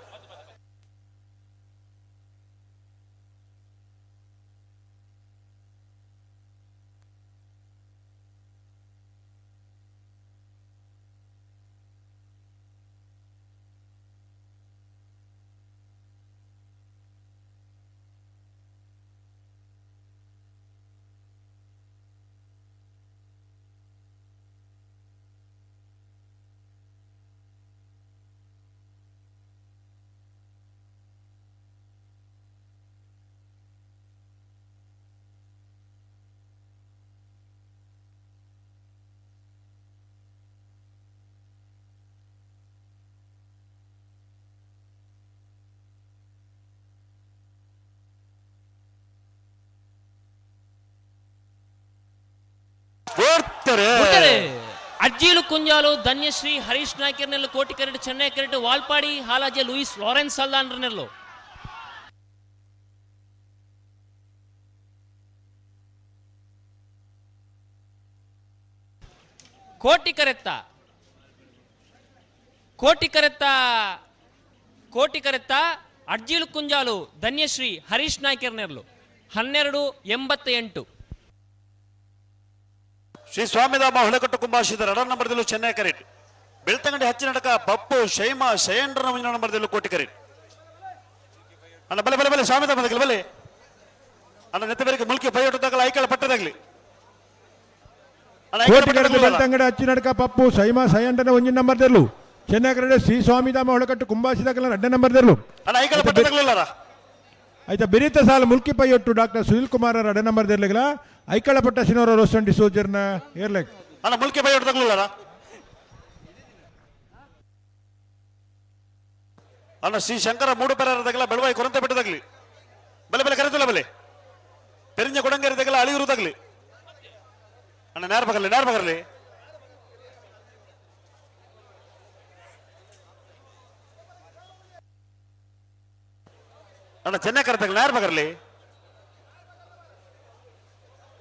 ಅಜ್ಜೀಲು ಕುಂಜಾಲು ಧನ್ಯಶ್ರೀ ಹರೀಶ್ ನಾಯ್ಕರ್ನೆಲ್ಲು ಕೋಟಿ ಕರೆಟ್ ಚೆನ್ನೈ ಕರೆಟ್ ವಾಲ್ಪಾಡಿ ಹಾಲಾಜೆ ಲೂಯಿಸ್ ಲಾರೆನ್ಸ್ ಅಲ್ದಾನ್ರನೆಲ್ಲು. ಕೋಟಿ ಕರೆತ್ತ ಕೋಟಿ ಕರೆತ್ತ ಕೋಟಿ ಕರೆತ್ತ ಅಜ್ಜೀಲು ಕುಂಜಾಲು ಧನ್ಯಶ್ರೀ ಹರೀಶ್ ನಾಯ್ಕರ್ನೆಲ್ಲು 12.88. ಶ್ರೀ ಸ್ವಾಮಿಧಾಮ ಹೊಳೆಕಟ್ಟು ಕುಂಬಾಶಿದ ರಡರ್ ನಂಬರ್ದಲ್ಲೂ ಚೆನ್ನೈ ಕರೆಟ್. ಬೆಳ್ತಂಗಡಿ ಹಚ್ಚಿನಡಕ ಪಪ್ಪು ಶೈಮ ಶಯಂಡ್ರ ನಂಬರ್ದಲ್ಲೂ ಕೋಟಿ ಕರೆಟ್. ಅಣ್ಣ ಬಲೆ ಬಲೆ ಬಲೆ ಸ್ವಾಮಿಧಾಮದಾಗಲಿ ಬಲೆ. ಅಣ್ಣ ನೆತ್ತಬೇರಿಗೆ ಮುಲ್ಕಿ ಬೈಯೋಟದಾಗಲ ಐಕಳ ಪಟ್ಟದಾಗಲಿ. ಕೋಟಿ ಕರೆತ ಬೆಳ್ತಂಗಡಿ ಹಚ್ಚಿನಡಕ ಪಪ್ಪು ಶೈಮ ಶಯಂಡ್ರನ ಒಂಜಿನ ನಂಬರ್ದಲ್ಲೂ ಚೆನ್ನೈ ಕರೆಟ್ ಶ್ರೀ ಸ್ವಾಮಿಧಾಮ ಹೊಳೆಕಟ್ಟು ಕುಂಬಾಶಿದಾಗಲ ರಡ್ಡ ನಂಬರ್ದಲ್ಲೂ. ಅಣ್ಣ ಐಕಳ ಪಟ್ಟದಾಗಲಿಲ್ಲ. ಆಯ್ತಾ ಬೆರೀತ ಸಾಲ ಮುಲ್ಕಿ ಪೈಯೊಟ್ಟು ಡಾಕ್ಟರ್ ಸುನಿಲ್ ಕುಮಾರ್ ಅಡ ನಂಬರ್ ದೇರ್ಲಿಗಲ ಐಕಳ ಪಟ್ಟ ಸಿನೋರ ರೋಸನ್ ಡಿಸೋಜರ್ನ ಏರ್ಲೆಗ್. ಅಣ್ಣ ಮುಲ್ಕಿ ಪೈಯೊಟ್ಟು ತಗಲಿಲ್ಲ. ಅಣ್ಣ ಶ್ರೀ ಶಂಕರ ಮೂಡುಪೆರದಗಲ ಬೆಳವಾಯಿ ಕೊರಂತ ಬಿಟ್ಟದಾಗ್ಲಿ ಬಲೆ ಬಲೆ ಕರೆತಲ್ಲ ಬಲೆ. ಪೆರಿಂಜ ಕೊಡಂಗೇರಿ ತಗಲ ಅಳಿಯೂರು ತಗಲಿ. ಅಣ್ಣ ನೇರ ಬಗರ್ಲಿ ನೇರ ಬಗರ್ಲಿ. ಅಣ್ಣ ಚೆನ್ನೈ ಕರೆತಗಲ ನೇರ ಬಗರ್ಲಿ.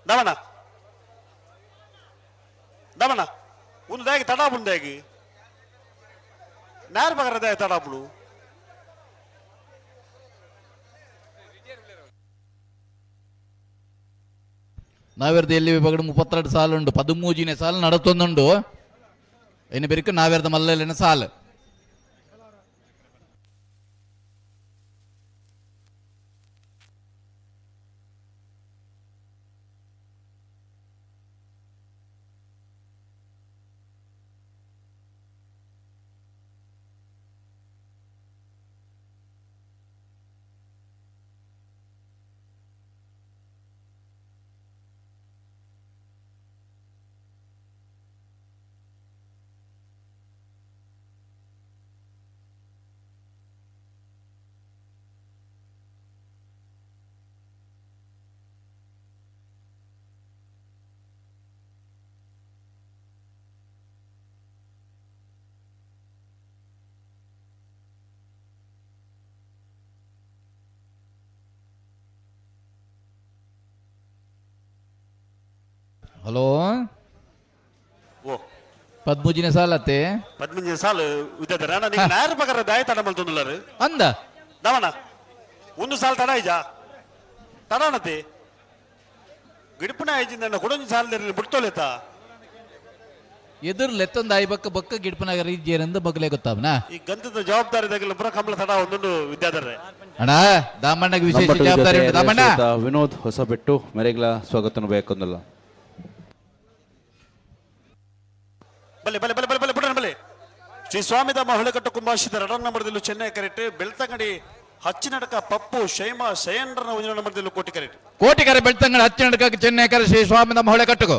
ದಮಣ ದಮಣ ಒಂದು ದಾಗಿ ತಡಾಬುಂದಾಗಿ ನೇರ ಬಗರದಾಗಿ ತಡಾಬುಡು. ನಾವೇರ್ದ ಎಲ್ಲಿ ವಿಭಾಗಡು 32 ಸಾಲುಂಡು 13ನೇ ಸಾಲು ನಡತೊಂದುಂಡು. ಎನ್ನು ಬೆರಿಕು ನಾವೇರ್ದ ಮಲ್ಲಲ್ಲಿನ ಸಾಲು. ಹಲೋ ಓ ಪದ್ಮೂಜಿನ ಸಾಲತ್ತೆ ಪದ್ಮೂಜಿನ ಸಾಲು ವಿದ್ಯಾಧರ ಅಣ್ಣ ನೀವು ನೇರ ಬಗರ ದಾಯ ತಡ ಮಲ್ತೊಂದುಲ್ಲರು ಅಂದ ದವಣ ಒಂದು ಸಾಲ ತಡ ಇಜ ತಡಾಣತೆ ಗಿಡಪುನ ಐಜಿಂದ ಕೊಡೊಂಜಿ ಸಾಲ ಬಿಡ್ತೋಲೇತ ಎದುರು ಲೆತ್ತೊಂದು ಆಯಿ ಬಕ್ಕ ಬಕ್ಕ ಗಿಡಪನಾಗ ಇಜ್ಜೇರಂದು ಬಗ್ಲೆ ಗೊತ್ತಾವನ ಈ ಗಂಧದ ಜವಾಬ್ದಾರಿ ತಗಲ ಪುರ ಕಂಬಳ ತಡ ಒಂದೊಂದು ವಿದ್ಯಾಧರ ಅಣ್ಣ ದಾಮಣ್ಣಗೆ ವಿಶೇಷ ಜವಾಬ್ದಾರಿ ಉಂಟು ದಾಮಣ್ಣ ವಿನೋದ್ ಹೊಸಬೆಟ್ಟು ಮೆರೆಗ್ಲ ಸ್ವಾಗತನು ಬೇಕೊಂದಲ್ಲ. ಬಲೆ ಬಲೆ ಬಲೆ ಬಲೆ ಬಲೆ ಬುಡನ ಬಲೆ. ಶ್ರೀ ಸ್ವಾಮಿಧಾಮ ಹೊಳೆಕಟ್ಟು ಕುಂಬಾಶಿದ ರಡರ್ ನಂಬರ್ದಲ್ಲೂ ಚೆನ್ನೈ ಕರೆಟ್. ಬೆಳ್ತಂಗಡಿ ಹಚ್ಚಿನಡಕ ಪಪ್ಪು ಶೈಮ ಶಯಂಡ್ರನ ಒಂದಿನ ನಂಬರ್ದಲ್ಲೂ ಕೋಟಿ ಕರೆಟ್. ಕೋಟಿ ಕರೆ ಬೆಳ್ತಂಗಡಿ ಹಚ್ಚಿನಡಕ ಚೆನ್ನೈ ಕರೆ ಶ್ರೀ ಸ್ವಾಮಿಧಾಮ ಹೊಳೆಕಟ್ಟುಗು.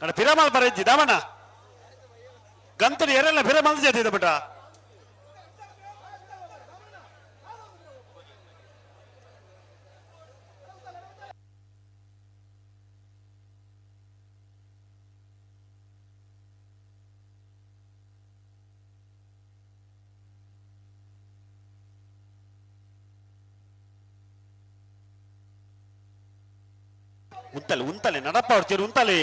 ಅಣ್ಣ ಪಿರಮಾಲ್ ಬರ ಇಜ್ಜಿ ದಾಮಣ್ಣ ಗಂತಡಿ ಎರೆಲ್ಲ ಪಿರಮಾಲ್ ಜೊತೆ ಬಿಟ್ಟ ಉಂತಲೆ ಉಂತಲೆ ನಡಪ್ಪ ಅವ್ರು ಉಂತಲೆ.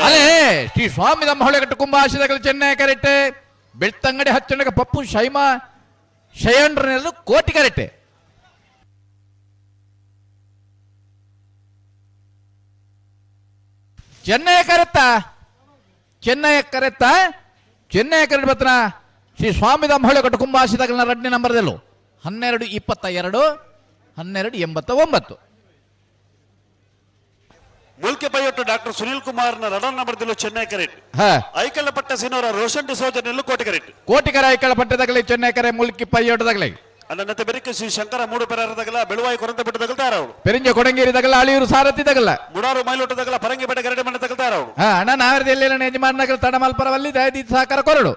ಅಲೇ ಶ್ರೀ ಸ್ವಾಮಿ ಹೊಳೆಗಟ್ಟು ಕುಂಭಾಶಿದಗಳ ಚೆನ್ನೈ ಕರೆಕ್ಟೆ ಬೆಳ್ತಂಗಡಿ ಹಚ್ಚಣಗ ಪಪ್ಪು ಶೈಮಾ ಶಯಂಡ್ರನೆಲ್ಲ ಕೋಟಿ ಕರೆಕ್ಟೆ. ಚೆನ್ನೈ ಕರೆತ್ತ ಚೆನ್ನೈ ಕರೆತ್ತ ಚೆನ್ನೈ ಕರೆಕ್ಟ್ ಬತ್ರ ಶ್ರೀ ಸ್ವಾಮಿ ಹೊಳೆಗಟ್ಟು ಕುಂಭಾಶಿದಗಳ ರಡ್ನೇ ನಂಬರ್ದಲ್ಲೂ 12 22 12 89. ಮುಲ್ಕೆ ಪೈಯೊಟ್ಟು ಡಾಕ್ಟರ್ ಸುನಿಲ್ ಕುಮಾರ್ ನ ರಡನ್ ನಂಬರ್ದಲ್ಲೂ ಚೆನ್ನೈ ಕರೆಕ್ಟ್. ಐಕಲ್ಲ ಪಟ್ಟ ಸಿನೋರ ರೋಷನ್ ಡಿಸೋಜನೆಲ್ಲೂ ಕೋಟಿ ಕರೆಕ್ಟ್. ಕೋಟಿಕರ ಐಕಳ ಪಟ್ಟದಗಲಿ ಚೆನ್ನೈ ಕರೆ ಮುಲ್ಕಿ ಪೈಯೊಟ್ಟದಗಲಿ. ಅನ್ನತೆ ಬೆರಿಕೆ ಶ್ರೀ ಶಂಕರ ಮೂಡು ಪೆರದಗಲ ಬೆಳುವಾಯಿ ಕೊರಂತ ಬಿಟ್ಟದಗಲ್ತಾರ ಅವರು. ಪೆರಿಂಜ ಕೊಡಂಗೇರಿ ದಗಲ ಅಳಿಯೂರು ಸಾರಥಿ ದಗಲ. ಮುಡಾರು ಮೈಲೋಟದಗಲ ಪರಂಗಿ ಬೆಟ್ಟ ಗರಡೆ ಮನೆ ತಗಲ್ತಾರ ಅವರು. ಅಣ್ಣ ನಾವರದಲ್ಲಿ ಯಜಮಾನಗಲ ತಡಮಲ್ಪರವಲ್ಲಿ ದಯದಿ ಸಹಕಾರ ಕೊರಡು.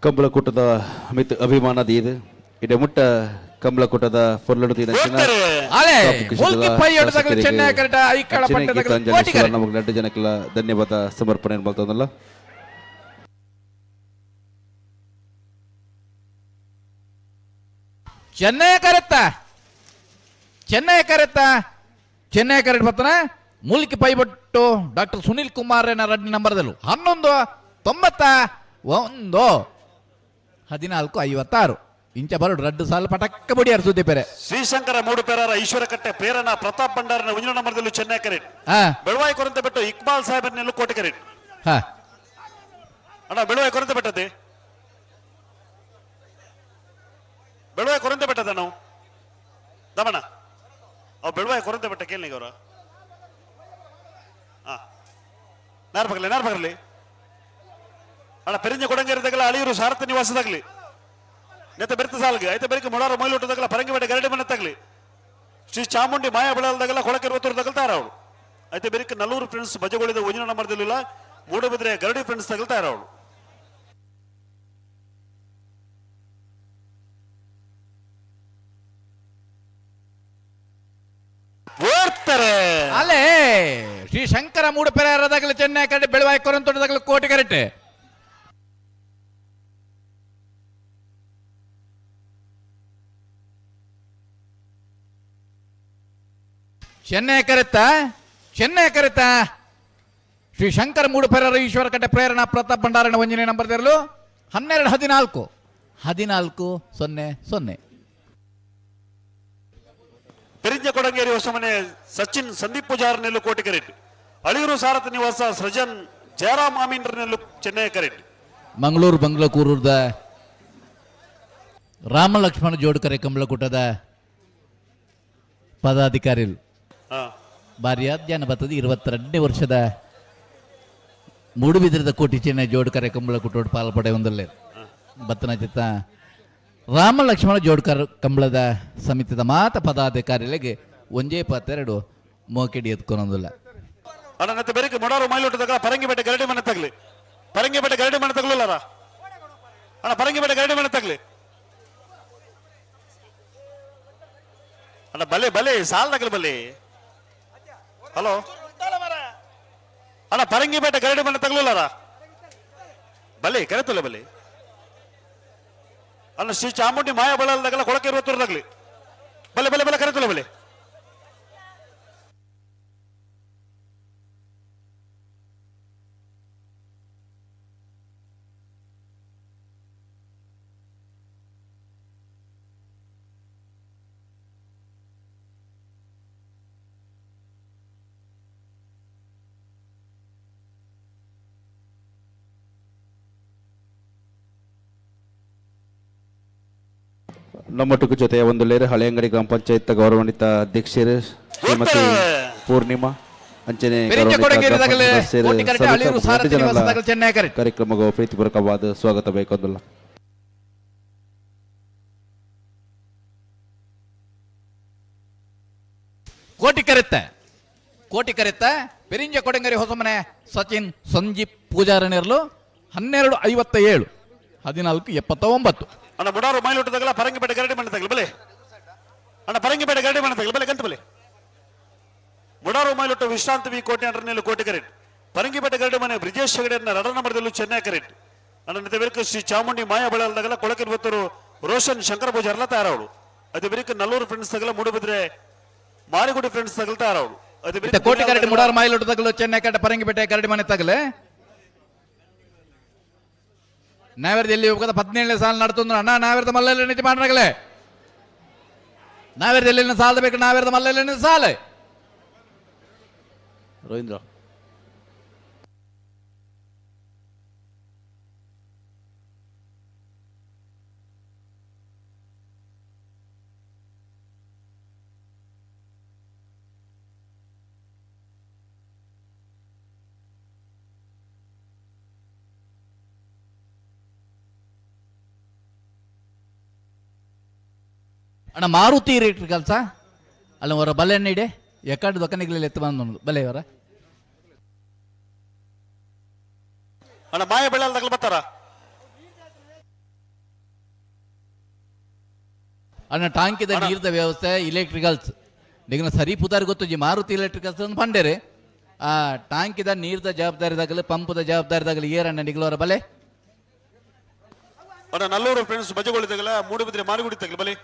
ಕಂಬಳಕೂಟದ ಮಿತ್ ಅಭಿಮಾನದ ಇದು ಇಡೆ ಮುಟ್ಟ ಕಂಬಳಕೂಟದ ನಮಗೆ 2 ಜನಕ್ಕೆಲ್ಲ ಧನ್ಯವಾದ ಸಮರ್ಪಣೆ ಮಾಡ್ತದಲ್ಲ. ಚೆನ್ನೈ ಕರೆತ್ತ ಚೆನ್ನೈ ಕರೆತ್ತ ಚೆನ್ನೈ ಕರೆಕ್ಟ್ ಬರ್ತಾನೆ ಮುಲ್ಕಿ ಪೈಬಟ್ಟು ಡಾಕ್ಟರ್ ಸುನಿಲ್ ಕುಮಾರ್ ರಡ್ನೇ ನಂಬರ್ದಲ್ಲೂ 11 91 14 56 ಇಂಚ ಬರೋಡು ರಡ್ಡು ಸಾಲ ಪಟಕ್ಕ ಬಡಿಯಾರು ಸುದ್ದಿ ಪೆರೆ. ಶ್ರೀಶಂಕರ ಮೂಡು ಪೆರಾರ ಈಶ್ವರ ಕಟ್ಟೆ ಪ್ರೇರಣಾ ಪ್ರತಾಪ್ ಭಂಡಾರನ ಒಂಜಿನ ನಂಬರ್ದಲ್ಲೂ ಚೆನ್ನೈ ಕರೆಕ್ಟ್. ಬೆಳವಾಯಿ ಕೊರಂತ ಬಿಟ್ಟು ಇಕ್ಬಾಲ್ ಸಾಹೇಬರ್ನೆಲ್ಲೂ ಕೋಟೆ ಕರೆಕ್ಟ್. ಅಣ್ಣ ಬೆಳವಾಯಿ ಕೊರಂತ ಬೆಟ್ಟದೆ ಬೆಳವಾಯಿ ಕೊರಂತ ಬೆಟ್ಟದ ನಾವು ದಮಣ ಅವ್ ಬೆಳವಾಯಿ ಕೊರಂತ ಬೆಟ್ಟ ಕೇಳಿ ಅವರ. ನಾರ್ ಬಗಲಿ ನಾರ್ ಬಗಲಿ ಅಣ್ಣ ಪೆರಿಂಜ ಕೊಡಂಗೇರಿದಾಗಲ ಅಳಿಯೂರು ಸಾರಥ ನಿವಾಸದಾಗಲಿ ನೆತ್ತ ಬೆರ್ತ ಸಾಲ್ಗೆ ಐತೆ ಬೆರಕೆ ಮೊಡಾರ ಮೈಲೋಟದಾಗಲ ಪರಂಗಿಬೇಟೆ ಗರಡಿ ಮನೆ ತಗಲಿ ಶ್ರೀ ಚಾಮುಂಡಿ ಮಾಯಾ ಬೆಳಲ್ದಾಗಲ ಕೊಳಕೆರುವತ್ತೂರು ತಾರ ಅವಳು ಐತೆ ಬೆರಕೆ ನಲ್ಲೂರು ಫ್ರೆಂಡ್ಸ್ ಬಜಗೊಳಿದ ಒಂಜಿನ ನಂಬರ್ದಲ್ಲಿಲ್ಲ ಮೂಡಬಿದ್ರೆ ಗರಡಿ ಫ್ರೆಂಡ್ಸ್ ತಗಲ್ತಾರ ಅವಳು. ಅಲ್ಲೇ ಶ್ರೀ ಶಂಕರ ಮೂಡುಪೆರೆದಾಗಲ ಚೆನ್ನೈ ಕರೆಕ್ಟ್ ಬೆಳವಾಯಿ ಕೊರಂತೋಟದಾಗಲ ಕೋಟೆ ಕರೆಕ್ಟ್. ಚೆನ್ನೈ ಕರೆತ್ತ ಚೆನ್ನೈ ಕರೆತ್ತ ಶ್ರೀ ಶಂಕರ ಮೂಡುಪೆರರ ಈಶ್ವರ ಕಟ್ಟೆ ಪ್ರೇರಣಾ ಪ್ರತಾಪ್ ಭಂಡಾರಣ ಒಂಜನೇ ನಂಬರ್ ತೆರಲು 12 14 14 0 0. ಪೆರಿಂಜ ಕೊಡಂಗೇರಿ ಹೊಸಮನೆ ಸಚಿನ್ ಸಂದೀಪ್ ಪೂಜಾರ್ನೆಲ್ಲು ಕೋಟಿ ಕರೆಕ್ಟ್. ಅಳಿಯೂರು ಸಾರಥ ನಿವಾಸ ಸೃಜನ್ ಜಯರಾಮ್ ಅಮೀನ್ರನೆಲ್ಲು ಚೆನ್ನೈ ಕರೆಕ್ಟ್. ಮಂಗಳೂರು ಬಂಗ್ಲಕೂರದ ರಾಮ ಲಕ್ಷ್ಮಣ ಜೋಡುಕರೆ ಕಂಬಳಕೂಟದ ಪದಾಧಿಕಾರಿಗಳು ಭಾರಿ ಅಧ್ಯಯನ ಬರ್ತದೆ. 22ನೇ ವರ್ಷದ ಮೂಡುಬಿದಿರದ ಕೋಟಿ ಚೆನ್ನೈ ಜೋಡುಕರೆ ಕಂಬಳಕೂಟೋಡು ಪಾಲ್ಪಡೆ ಒಂದಲ್ಲೇ ಬತ್ತನ ಚಿತ್ತ ರಾಮ ಲಕ್ಷ್ಮಣ ಜೋಡ್ಕರ್ ಕಂಬಳದ ಸಮಿತಿದ ಮಾತ ಪದಾಧಿಕಾರಿಗಳಿಗೆ ಒಂಜೇ ಪತ್ತೆರಡು ಮೋಕೆಡಿ ಎತ್ಕೊನೊಂದಿಲ್ಲ. ಅಣ್ಣನತ್ತೆ ಬೆರಕೆ ಮೊಡಾರು ಮೈಲೋಟದಾಗ ಪರಂಗಿಪೇಟೆ ಗರಡಿ ಮನೆ ತಗಲಿ, ಪರಂಗಿಪೇಟೆ ಗರಡಿ ಮನೆ ತಗಲಿಲ್ಲಾರ ಅಣ್ಣ, ಪರಂಗಿಪೇಟೆ ಗರಡಿ ಮನೆ ತಗಲಿ ಅಣ್ಣ, ಬಲೆ ಬಲೆ ಸಾಲ್ ತಗಲಿ ಬಲೆ. ಹಲೋ ಅಣ್ಣ, ಪರಂಗಿಪೇಟೆ ಗರಡಿ ಮನೆ ತಗಲಿಲ್ಲಾರ ಬಲೆ ಕರೆತಲ್ಲ ಬಲೆ ಅಣ್ಣ. ಶ್ರೀ ಚಾಮುಂಡಿ ಮಾಯಾ ಬಳಲ್ದಾಗಲ್ಲ ಕೊಳಕೆ ಇರುವತ್ತೂರ್ದಾಗ್ಲಿ ಬಲೆ ಬಲೆ ಬಲೆ ಕರೆತಲ್ಲ ಬಲೆ. ನಮ್ಮೊಟ್ಟಿಗೆ ಜೊತೆಯ ಒಂದು ಲೇರು ಹಳೆಯಂಗಡಿ ಗ್ರಾಮ ಪಂಚಾಯತ್ ಗೌರವಾನ್ವಿತ ಅಧ್ಯಕ್ಷರು ಶ್ರೀಮತಿ ಪೂರ್ಣಿಮಾ ಅಂಚನೆ ಕಾರ್ಯಕ್ರಮಕ್ಕೆ ಪ್ರೀತಿಪೂರ್ವಕವಾದ ಸ್ವಾಗತ ಬೇಕೊಂದಲ್ಲ. ಕೋಟಿ ಕರೆತ್ತ ಕೋಟಿ ಕರೆತ್ತ ಪೆರಿಂಜ ಕೊಡಂಗರಿ ಹೊಸಮನೆ ಸಚಿನ್ ಸಂಜೀಪ್ ಪೂಜಾರನಿರಲು 12:57 14:79. ಅಣ್ಣ ಮುಡಾರು ಮೈಲುಟ್ಟದಾಗಲ್ಲ ಪರಂಗಿಪೇಟೆ ಗರಡಿ ಮನೆ ತಗಲಿ ಬಲೆ ಅಣ್ಣ, ಪರಂಗಿಪೇಟೆ ಗರಡಿ ಮನೆ ತಗಲಿ ಬಲೆ ಗಂತ ಬಲೆ. ಮುಡಾರು ಮೈಲುಟ್ಟು ವಿಶ್ರಾಂತಿ ವಿ ಕೋಟೆ ಅಂಡರ್ನಲ್ಲಿ ಕೋಟಿ ಕರೆಟ್, ಪರಂಗಿಪೇಟೆ ಗರಡಿ ಮನೆ ಬ್ರಿಜೇಶ್ ಹೆಗಡೆಯನ್ನ ರಡ ನಂಬರ್ದಲ್ಲೂ ಚೆನ್ನೈ ಕರೆಟ್. ಅಣ್ಣ ಬೆರಕು ಶ್ರೀ ಚಾಮುಂಡಿ ಮಾಯಾ ಬಳಲ್ದಾಗಲ್ಲ ಕೊಳಕಿರುವತ್ತರು ರೋಷನ್ ಶಂಕರ ಪೂಜಾರ್ಲ ತಯಾರವಳು. ಅದೇ ಬೆರಕು ನಲ್ಲೂರು ಫ್ರೆಂಡ್ಸ್ ತಗಲ ಮೂಡುಬಿದ್ರೆ ಮಾರಿಗುಡಿ ಫ್ರೆಂಡ್ಸ್ ತಗಲ ತಯಾರವಳು. ಅದೇ ಕೋಟಿ ಕರೆಟ್ ಮುಡಾರು ಮೈಲುಟ್ಟು ತಗಲು ಚೆನ್ನೈ ಕರೆಟ್ ಪರಂಗಿಪೇಟೆ ಗರಡಿ ಮನೆ ತಗಲೆ. ನಾವೇರ್ದ ಎಲ್ಲಿ ಹೋಗದ 17ನೇ ಸಾಲ ನಡ್ತಂದ್ರೆ ಅಣ್ಣ ನಾವೇರ್ದ ಮಲ್ಲೆಲ್ಲ ನಿಜ ಮಾಡ್ರಾಗಲೇ ನಾವೇರ್ದ ಎಲ್ಲಿ ಸಾಲ ಬೇಕು, ನಾವೇರ್ದ ಮಲ್ಲೆಲ್ಲ ಸಾಲ. ರವೀಂದ್ರ ಅಣ್ಣ ಮಾರುತಿ ಎಲೆಕ್ಟ್ರಿಕಲ್ಸಾ ಅಲ್ಲ ಅವರ ಬಲೆ ಎಣ್ಣೆ ಎಕ್ಕಡ ದೊಕ್ಕನಿಗ್ಲಿ ಎತ್ತು ಬಂದು ಬಲೆ ಇವರ ಅಣ್ಣ ಮಾಯ ಬೆಳೆಲ್ದಾಗಲ ಬರ್ತಾರ ಅಣ್ಣ. ಟಾಂಕಿದ ನೀರ್ದ ವ್ಯವಸ್ಥೆ ಎಲೆಕ್ಟ್ರಿಕಲ್ಸ್ ನಿಗನ ಸರಿ ಪುದಾರ್ ಗೊತ್ತು ಜಿ ಮಾರುತಿ ಎಲೆಕ್ಟ್ರಿಕಲ್ಸ್ ಅಂತ ಪಂಡೇರಿ ಆ ಟಾಂಕಿದ ನೀರ್ದ ಜವಾಬ್ದಾರಿದಾಗಲಿ ಪಂಪದ ಜವಾಬ್ದಾರಿದಾಗಲಿ ಏರಣ್ಣ ನಿಗ್ಲವರ ಬಲೆ. ಅಣ್ಣ ನಲ್ಲೂರು ಫ್ರೆಂಡ್ಸ್ ಬಜಗೊಳಿದಾಗಲ ಮೂಡುಬಿದ್ರೆ ಮಾರುಗುಡಿ ತಗಲಿ ಬಲೆ.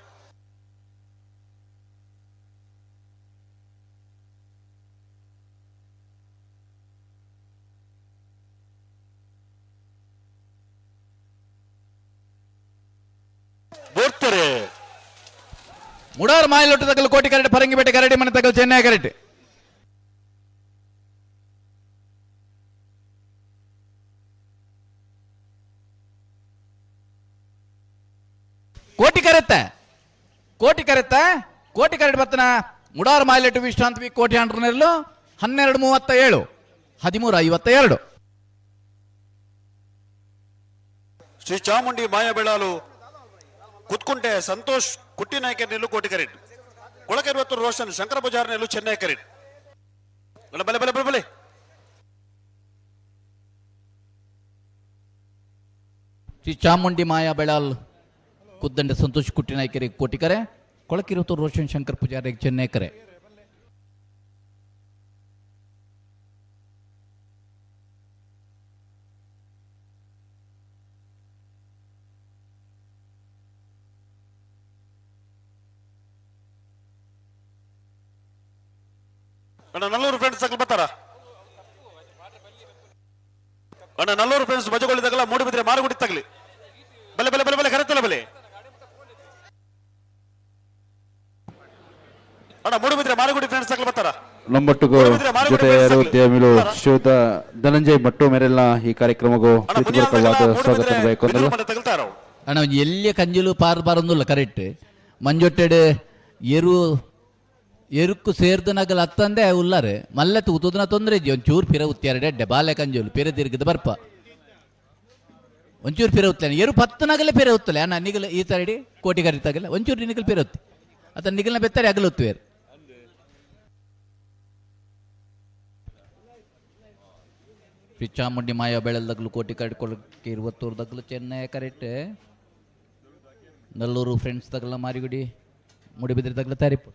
ಮುಡಾರ್ ಮಾಯಲೊಟ್ಟು ತಗಲು ಕೋಟಿ ಕರಡಿ ಪರಂಗಿಪೇಟೆ ಕರಡಿ ಮನೆ ತಗಲು ಚೆನ್ನೈ ಕರಡಿ. ಕೋಟಿ ಕರೆತ್ತ ಕೋಟಿ ಕರೆತ್ತ ಕೋಟಿ ಕರಡಿ ಬತ್ತನ ಮುಡಾರ್ ಮಾಯಲೆಟ್ಟು ವಿಶ್ರಾಂತಿ ವಿ ಕೋಟಿ ಅಂಡ್ರನೆರಲು 12:37 13:52. ಶ್ರೀ ಚಾಮುಂಡಿ ಮಾಯ ಬೆಳಾಲು ಕುತ್ಕುಂಟೆ ಸಂತೋಷ್ ಕುಟ್ಟಿನಾಯ್ಕ ನೆಲ್ಲು ಕೋಟಿ ಕರೆಟ್, ಕೊಳಕೆರುವತ್ತು ರೋಷನ್ ಶಂಕರ ಪೂಜಾರ್ ನೆಲ್ಲು ಚೆನ್ನೈ ಕರೆಟ್. ಬಲೆ ಬಲೆ ಬಲೆ ಬಲೆ. ಶ್ರೀ ಚಾಮುಂಡಿ ಮಾಯಾ ಬೆಳಾಲ್ ಕುದ್ದಂಡೆ ಸಂತೋಷ್ ಕುಟ್ಟಿನಾಯ್ಕರಿಗೆ ಕೋಟಿಕರೆ, ಕೊಳಕಿರುವತ್ತು ರೋಷನ್ ಶಂಕರ್ ಪೂಜಾರಿ ಚೆನ್ನೈ ಕರೆ. ಅಣ್ಣ ನಲ್ಲೂರು ಫ್ರೆಂಡ್ಸ್ ತಗಲ್ ಬರ್ತಾರ ಅಣ್ಣ. ನಲ್ಲೂರು ಫ್ರೆಂಡ್ಸ್ ಬಜಗೊಳಿದಾಗಲ್ಲ ಮೂಡುಬಿದ್ರೆ ಮಾರುಗುಡಿ ತಗಲಿ ಬಲೆ ಬಲೆ ಬಲೆ ಬಲೆ ಕರೆತಲ್ಲ ಬಲೆ ಅಣ್ಣ. ಮೂಡುಬಿದ್ರೆ ಮಾರುಗುಡಿ ಫ್ರೆಂಡ್ಸ್ ತಗಲ್ ಬರ್ತಾರ. ನಮ್ಮೊಟ್ಟಿಗೂ ಜೊತೆಯರು ದೇವಿಲು ಶ್ರೀಯುತ ಧನಂಜಯ್ ಮಟ್ಟು ಮೇರೆಲ್ಲ ಈ ಕಾರ್ಯಕ್ರಮಕ್ಕೂ ಪ್ರೀತಿಪೂರ್ವಕವಾದ ಸ್ವಾಗತ ಬೇಕೊಂದಲ್ಲ. ಅಣ್ಣ ಒಂಜಿ ಎಲ್ಲಿಯ ಕಂಜಲು ಪಾರ್ ಪಾರೊಂದುಲ್ಲ ಕರೆಕ್ಟ್ ಮಂಜೊಟ್ಟೆಡ್ ಎರು ಎರುಕ್ಕು ಸೇರ್ದು ನಗಲ ಅತ್ತಂದೆ ಉಲ್ಲಾರೆ ಮಲ್ಲೆ ತೂತುದನ ತೊಂದರೆ ಇಜ್ಜಿ ಒಂಚೂರು ಪಿರ ಉತ್ತಿಯಾರೆ ಎಡ್ಡೆ ಬಾಲೆ ಕಂಜಲು ಪಿರ ತಿರುಗಿದ ಬರ್ಪ ಒಂಚೂರು ಪಿರ ಉತ್ತಲೆ ಎರು ಪತ್ತು ನಗಲೆ ಪಿರ ಉತ್ತಲೆ ಅಣ್ಣ ನಿಗಲ ಈ ತರಡಿ ಕೋಟಿ ಕರಿ ತಗಲ ಒಂಚೂರು ನಿಗಲ್ ಪಿರ ಉತ್ತಿ ಅತ ನಿಗಲ್ನ ಬೆತ್ತರೆ ಅಗಲ ಉತ್ತುವೇರು. ಶ್ರೀ ಚಾಮುಂಡಿ ಮಾಯ ಬೆಳೆಲ್ದಗ್ಲು ಕೋಟಿ ಕಟ್ಕೊಳ್ಳಕ್ಕೆ ಇರುವತ್ತೂರು ದಗ್ಲು ಚೆನ್ನೈ ಕರೆಕ್ಟ್ ನಲ್ಲೂರು ಫ್ರೆಂಡ್ಸ್ ತಗಲ ಮಾರಿಗುಡಿ ಮುಡಿಬಿದ್ರೆ ತಗಲ ತಾರಿಪು.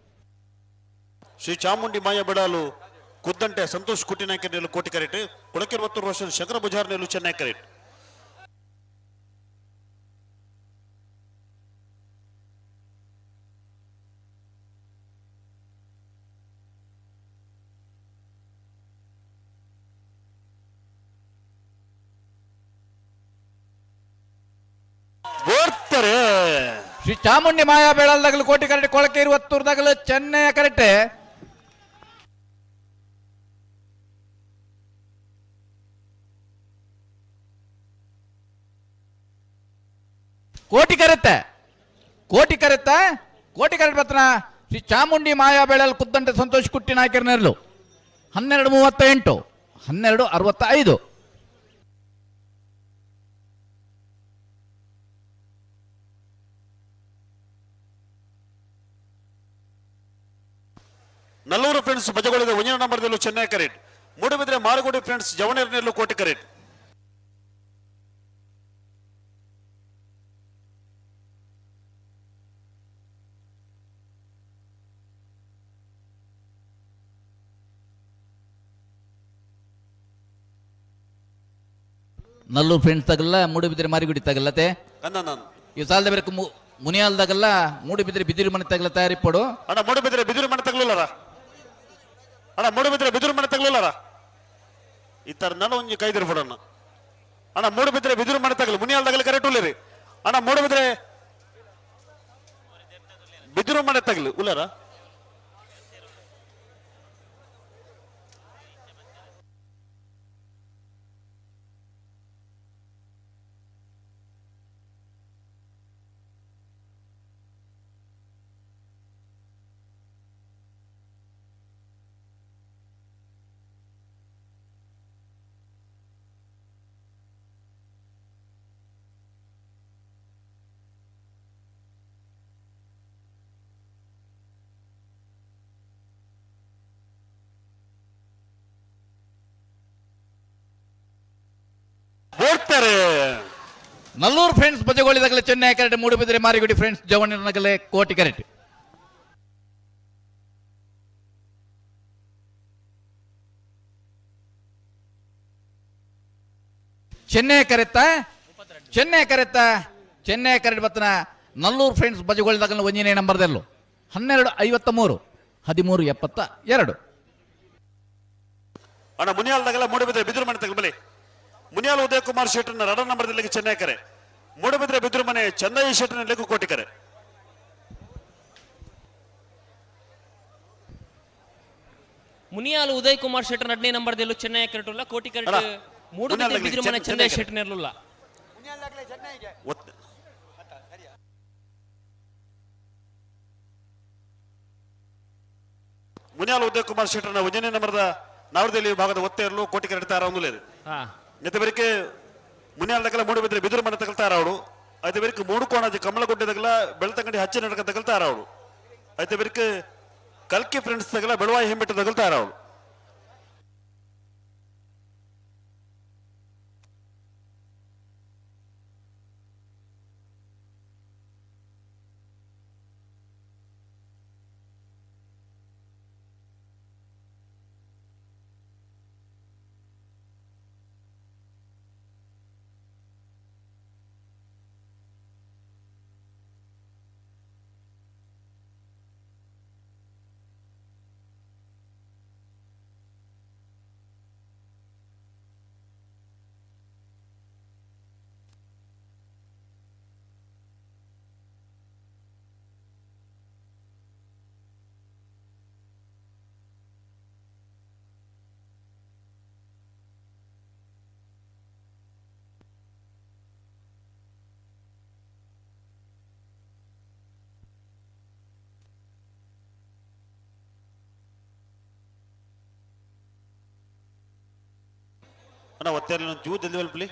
ಶ್ರೀ ಚಾಮುಂಡಿ ಮಾಯ ಬೆಡಾಲು ಕುದ್ದಂಟೆ ಸಂತೋಷ್ ಕುಟ್ಟಿನಾಯ್ಕರ್ನೆಲ್ಲು ಕೋಟಿ ಕರೆಕ್ಟ್ ಕೊಳಕಿರುವತ್ತೂರು ರೋಷನ್ ಶಂಕರ ಬುಜಾರ್ನೆಲ್ಲು ಚೆನ್ನೈ ಕರೆಕ್ಟ್. ಶ್ರೀ ಚಾಮುಂಡಿ ಮಾಯಾ ಬೆಳಲ್ದಗಲು ಕೋಟಿ ಕರೆಕ್ಟ್ ಕೊಳಕೆ ಇರುವತ್ತೂರು ದಗಲು ಚೆನ್ನೈ ಕರೆಕ್ಟ್. ಕೋಟಿ ಕರೆತ್ತೆ ಕೋಟಿ ಕರೆತ್ತ ಕೋಟಿ ಕರೆಕ್ಟ್ ಬರ್ತನ ಶ್ರೀ ಚಾಮುಂಡಿ ಮಾಯಾ ಬೆಳಲ್ ಕುದ್ದಂಟೆ ಸಂತೋಷ್ ಕುಟ್ಟಿ ನಾಯಕರನೆರಲು 12:38 12:65. ನಲ್ಲೂರು ಫ್ರೆಂಡ್ಸ್ ಬಜಗೊಳಿದ ಒಂದನೇ ನಂಬರ್ದಲ್ಲೂ ಚೆನ್ನೈ ಕರೆಕ್ಟ್. ಮೂಡುಬಿದ್ರೆ ಮಾರುಗುಡಿ ಫ್ರೆಂಡ್ಸ್ ಜವನೇರ್ನೆಲ್ಲೂ ಕೋಟಿ ಕರೆಕ್ಟ್. ನಲ್ಲೂರು ಫ್ರೆಂಡ್ಸ್ ತಗಲ್ಲ ಮೂಡುಬಿದ್ರೆ ಮಾರಿಗುಡಿ ತಗಲ್ಲತೆ ಈ ಸಾಲದ ಬೇರೆ ಮುನಿಯಾಲ್ದಾಗಲ್ಲ ಮೂಡುಬಿದ್ರೆ ಬಿದಿರು ಮನೆ ತಗಲ ತಯಾರಿ ಪಡು. ಅಣ್ಣ ಮೂಡುಬಿದ್ರೆ ಬಿದಿರು ಮನೆ ತಗಲುಲ್ಲರ ಅಣ್ಣ ಮೂಡುಬಿದ್ರೆ ಬಿದಿರು ಮನೆ ತಗಲುಲ್ಲರ ಈ ತರ ನಾನು ಒಂಜಿ ಕೈದಿರು ಬಿಡೋಣ ಅಣ್ಣ ಮೂಡುಬಿದ್ರೆ ಬಿದಿರು ಮನೆ ತಗಲು ಮುನಿಯಾಲ್ದಾಗಲ್ಲ ಕರೆಕ್ಟ್ ಉಳ್ಳರಿ ಅಣ್ಣ ಮೂಡುಬಿದ್ರೆ ಬಿದಿರು ಮನೆ ತಗಲು ಉಲ್ಲರ. ನಲ್ಲೂರು ಫ್ರೆಂಡ್ಸ್ ಬಜಗೋಳಿದಾಗಲೇ ಚೆನ್ನೈ ಕರೆಕ್ಟ್ ಮೂಡುಬಿದ್ರೆ ಮಾರಿಗುಡಿ ಫ್ರೆಂಡ್ಸ್ ಜವಣ್ಣನಗಲೇ ಕೋಟಿ ಕರೆಕ್ಟ್. ಚೆನ್ನೈ ಕರೆತ್ತ ಚೆನ್ನೈ ಕರೆತ್ತ ಚೆನ್ನೈ ಕರೆಕ್ಟ್ ಬತ್ತನ ನಲ್ಲೂರು ಫ್ರೆಂಡ್ಸ್ ಬಜಗೋಳಿದಾಗಲೇ ಒಂದನೇ ನಂಬರ್ದಲ್ಲೂ 12:53 13:72. ಅಣ್ಣ ಮುನಿಯಾಲ್ದಾಗಲ್ಲ ಮೂಡುಬಿದ್ರೆ ಬಿದಿರು ಮನೆ ತಗಲು ಮುನಿಯಾಲ್ ಉದಯ ಕುಮಾರ್ ಶೆಟ್ಟರ್ನ ರಡ ನಂಬರ್ದಲ್ಲಿ ಚೆನ್ನೈ ಕರೆ ಮೂಡುಬಿದ್ರೆ ಬಿದಿರು ಮನೆ ಚೆನ್ನೈ ಶೆಟ್ಟರ್ನ ಕೋಟಿ ಕರೆ. ಮುನಿಯಾಲ್ ಉದಯ್ ಕುಮಾರ್ ಶೆಟ್ಟರ್ ಎರಡನೇ ನಂಬರ್ದಲ್ಲೂ ಚೆನ್ನೈ ಕರೆಟುಲ್ಲ ಕೋಟಿ ಕರೆಟ್ ಮೂಡುಬಿದ್ರೆ ಬಿದಿರು ಮನೆ ಚೆನ್ನೈ ಶೆಟ್ಟರ್ನೆಲ್ಲ. ಮುನಿಯಾಲ್ ಉದಯ್ ಕುಮಾರ್ ಶೆಟ್ಟರ್ನ ಒಂದನೇ ನಂಬರ್ದ ನಾವರದಲ್ಲಿ ವಿಭಾಗದ ಒತ್ತೆ ಇರಲು ಕೋಟಿ ಕರೆಟ್ ತಾರ ಒಂದು ನೆತ್ತ ಬೇರಿಕೆ ಮುನಿಯಾಲ್ ತಗಲ ಮೂಡುಬಿದ್ರೆ ಬಿದಿರು ಮನೆ ತಗಲ್ತಾರ ಅವಳು ಐತೆ ಬೇರಿಕೆ ಮೂಡುಕೋಣಾಜಿ ಕಮಲಗುಡ್ಡೆ ತಗಲ ಬೆಳ್ತಂಗಡಿ ಹಚ್ಚಿ ನಡಕ ತಗಲ್ತಾರ ಅವಳು ಐತೆ ಬೇರಿಕೆ ಕಲ್ಕಿ ಫ್ರೆಂಡ್ಸ್ ತಗಲ ಬೆಳವಾಯಿ ಹೆಂಬಿಟ್ಟು ತಗಲ್ತಾರ ಅವಳು. ಅಣ್ಣ ಒತ್ತೆರ್ಲಿನ ಜೂ ಜಲ್ದಿ ಬಲ್ಪಲಿ.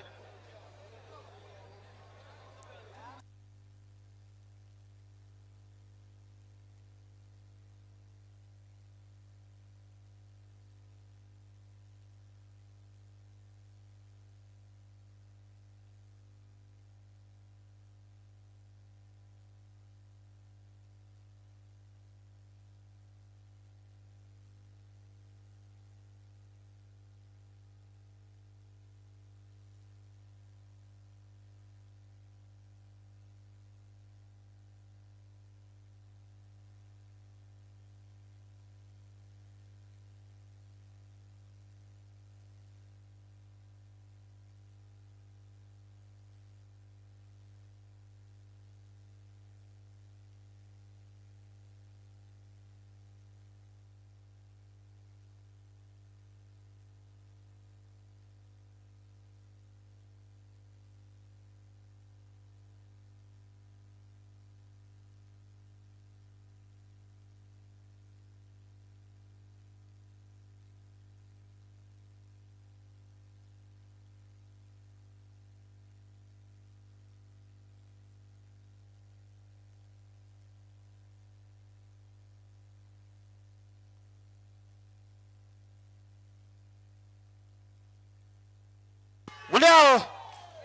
ಮುನಿಯಾಲು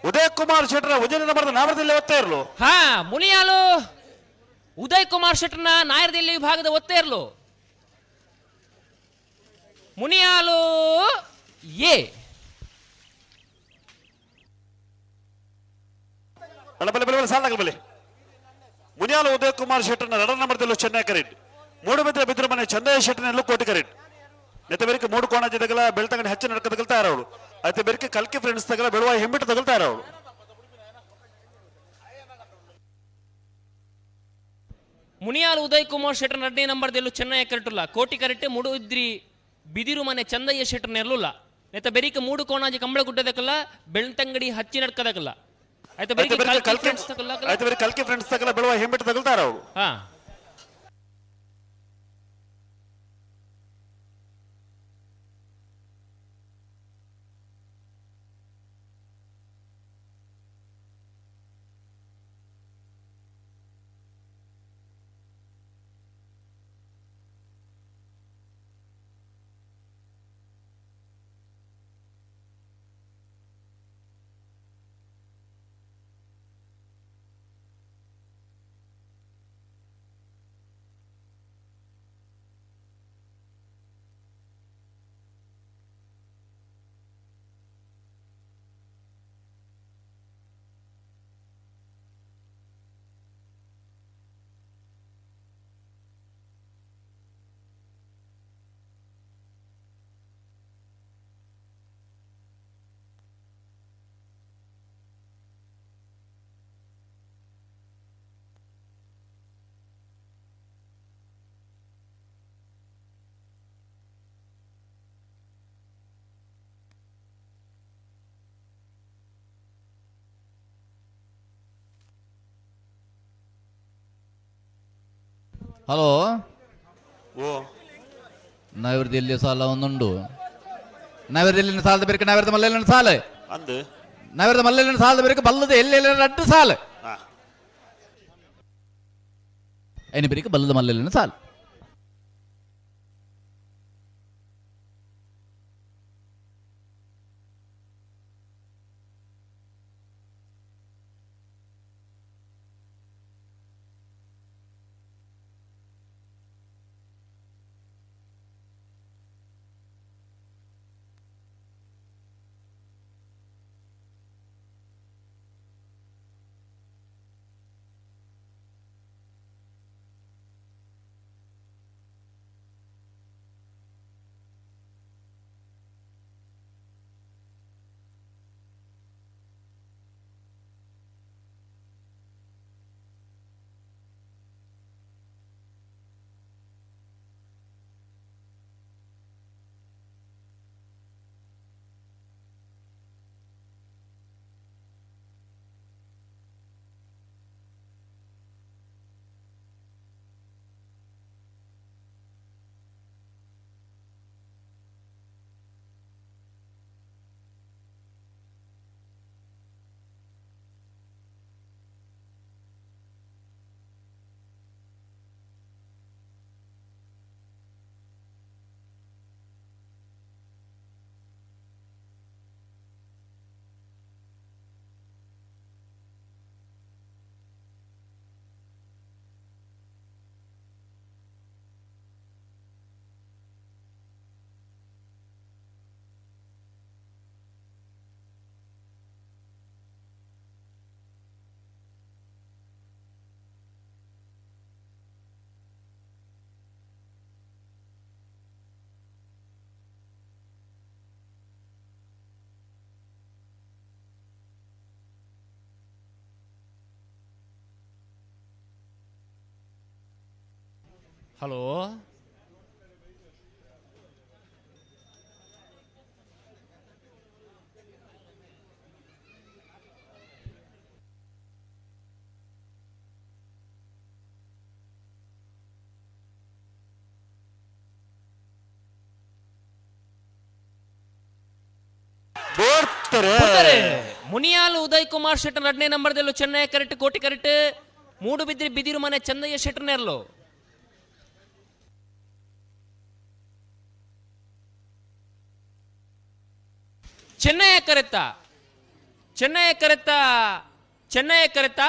ಉದಯ್ ಕುಮಾರ್ ಶೆಟ್ಟರ ಉಜ್ಜಯಿನ ಬರೆದ ನಾಮದಲ್ಲಿ ಒತ್ತೇ ಇರಲು. ಹಾ, ಮುನಿಯಾಲು ಉದಯ್ ಕುಮಾರ್ ಶೆಟ್ಟರ್ನ ನಾಯರದಲ್ಲಿ ವಿಭಾಗದ ಒತ್ತೇ ಇರಲು. ಮುನಿಯಾಲು ಎ ಬಲೆ ಬಲೆ ಬಲೆ ಸಾಲ ಬಲೆ. ಮುನಿಯಾಲು ಉದಯ್ ಕುಮಾರ್ ಶೆಟ್ಟರ್ನ ಎರಡನೇ ನಂಬರ್ದಲ್ಲೂ ಚೆನ್ನೈ ಕರೆಂಟ್. ಮೂಡುಬಿದ್ರೆ ಬಿದ್ರ ಮನೆ ಚಂದಯ್ಯ ಶೆಟ್ಟರ್ನಲ್ಲೂ ಕೋಟಿ ಕರೆಂಟ್. ನೆತ್ತ ಬೇರಿಕೆ ಮೂಡು ಕೋಣ ಜೊತೆಗಲ ಬೆಳ್ತಂಗಡಿ ಹೆಚ್ಚು ನಡ್ಕ ತಗಲ್ತಾ ಇರೋಳು. అయితే ಬೇರಿಕೆ ಕಲ್ಕಿ ಫ್ರೆಂಡ್ಸ್ ತಗಲ ಬೆಳುವ ಹೆಮ್ಮಿಟ್ಟು ತಗಲ್ತಾ ಇರೋಳು. ಮುನಿಯಾಲು ಉದಯ್ ಕುಮಾರ್ ಶೆಟ್ಟರ್ ಎರಡನೇ ನಂಬರ್ದಲ್ಲೂ ಚೆನ್ನೈ ಕರೆಟುಲ್ಲ. ಕೋಟಿ ಕರೆಕ್ಟ್ ಮೂಡುದ್ರಿ ಬಿದಿರು ಮನೆ ಚಂದಯ್ಯ ಶೆಟ್ಟರ್ ನೆರಳುಲ್ಲ. ನೆತ್ತ ಬೆರಿಕೆ ಮೂಡು ಕೋಣಾಜಿ ಕಂಬಳಗುಡ್ಡದಕ್ಕಲ್ಲ ಬೆಳ್ತಂಗಡಿ ಹಚ್ಚಿ ನಡ್ಕದಕ್ಕಲ್ಲ. ಆಯ್ತು ಬೆರಿಕೆ ಕಲ್ಕಿ ಫ್ರೆಂಡ್ಸ್ ತಗಲ್ಲ. ಆಯ್ತು ಬೇರೆ ಕಲ್ಕಿ ಫ್ರೆಂಡ್ಸ್ ತಗಲ ಬೆಳುವ ಹೆಮ್ಮಿಟ್ಟು ತಗಲ್ತಾ ಇರೋಳು. ಹಾ, ಹಲೋ, ಓ ನಾವಿರ್ದಲ್ಲಿ ಸಾಲ ಒಂದುಂಡು. ನಾವಿರ್ದಲ್ಲಿ ಸಾಲದ ಬೇರೆ ನಾವಿರ್ದ ಮಲ್ಲೆಲ್ಲ ಸಾಲ ಅಂದು ನಾವಿರ್ದ ಮಲ್ಲೆಲ್ಲ ಸಾಲದ ಬೇರೆ ಬಲ್ಲದ ಎಲ್ಲೆಲ್ಲ ರಡ್ಡು ಸಾಲ ಐನ ಬೇರೆ ಬಲ್ಲದ ಮಲ್ಲೆಲ್ಲ ಸಾಲ. ಹಲೋ ಮುನಿಯಾಲು ಉದಯ್ ಕುಮಾರ್ ಶೆಟ್ಟರ್ ಎರಡನೇ ನಂಬರ್ದಲ್ಲೂ ಚೆನ್ನೈ ಕರೆಕ್ಟ್ ಕೋಟಿ ಕರೆಕ್ಟ್ ಮೂಡುಬಿದ್ರಿ ಬಿದಿರು ಮನೆ ಚಂದಯ್ಯ ಶೆಟ್ಟರ್ನೆರ್ಲು. ಚೆನ್ನಯ್ಯ ಕರೆತ್ತ ಚೆನ್ನಯ್ಯ ಕರೆತ್ತ ಚೆನ್ನಯ್ಯ ಕರೆತ್ತ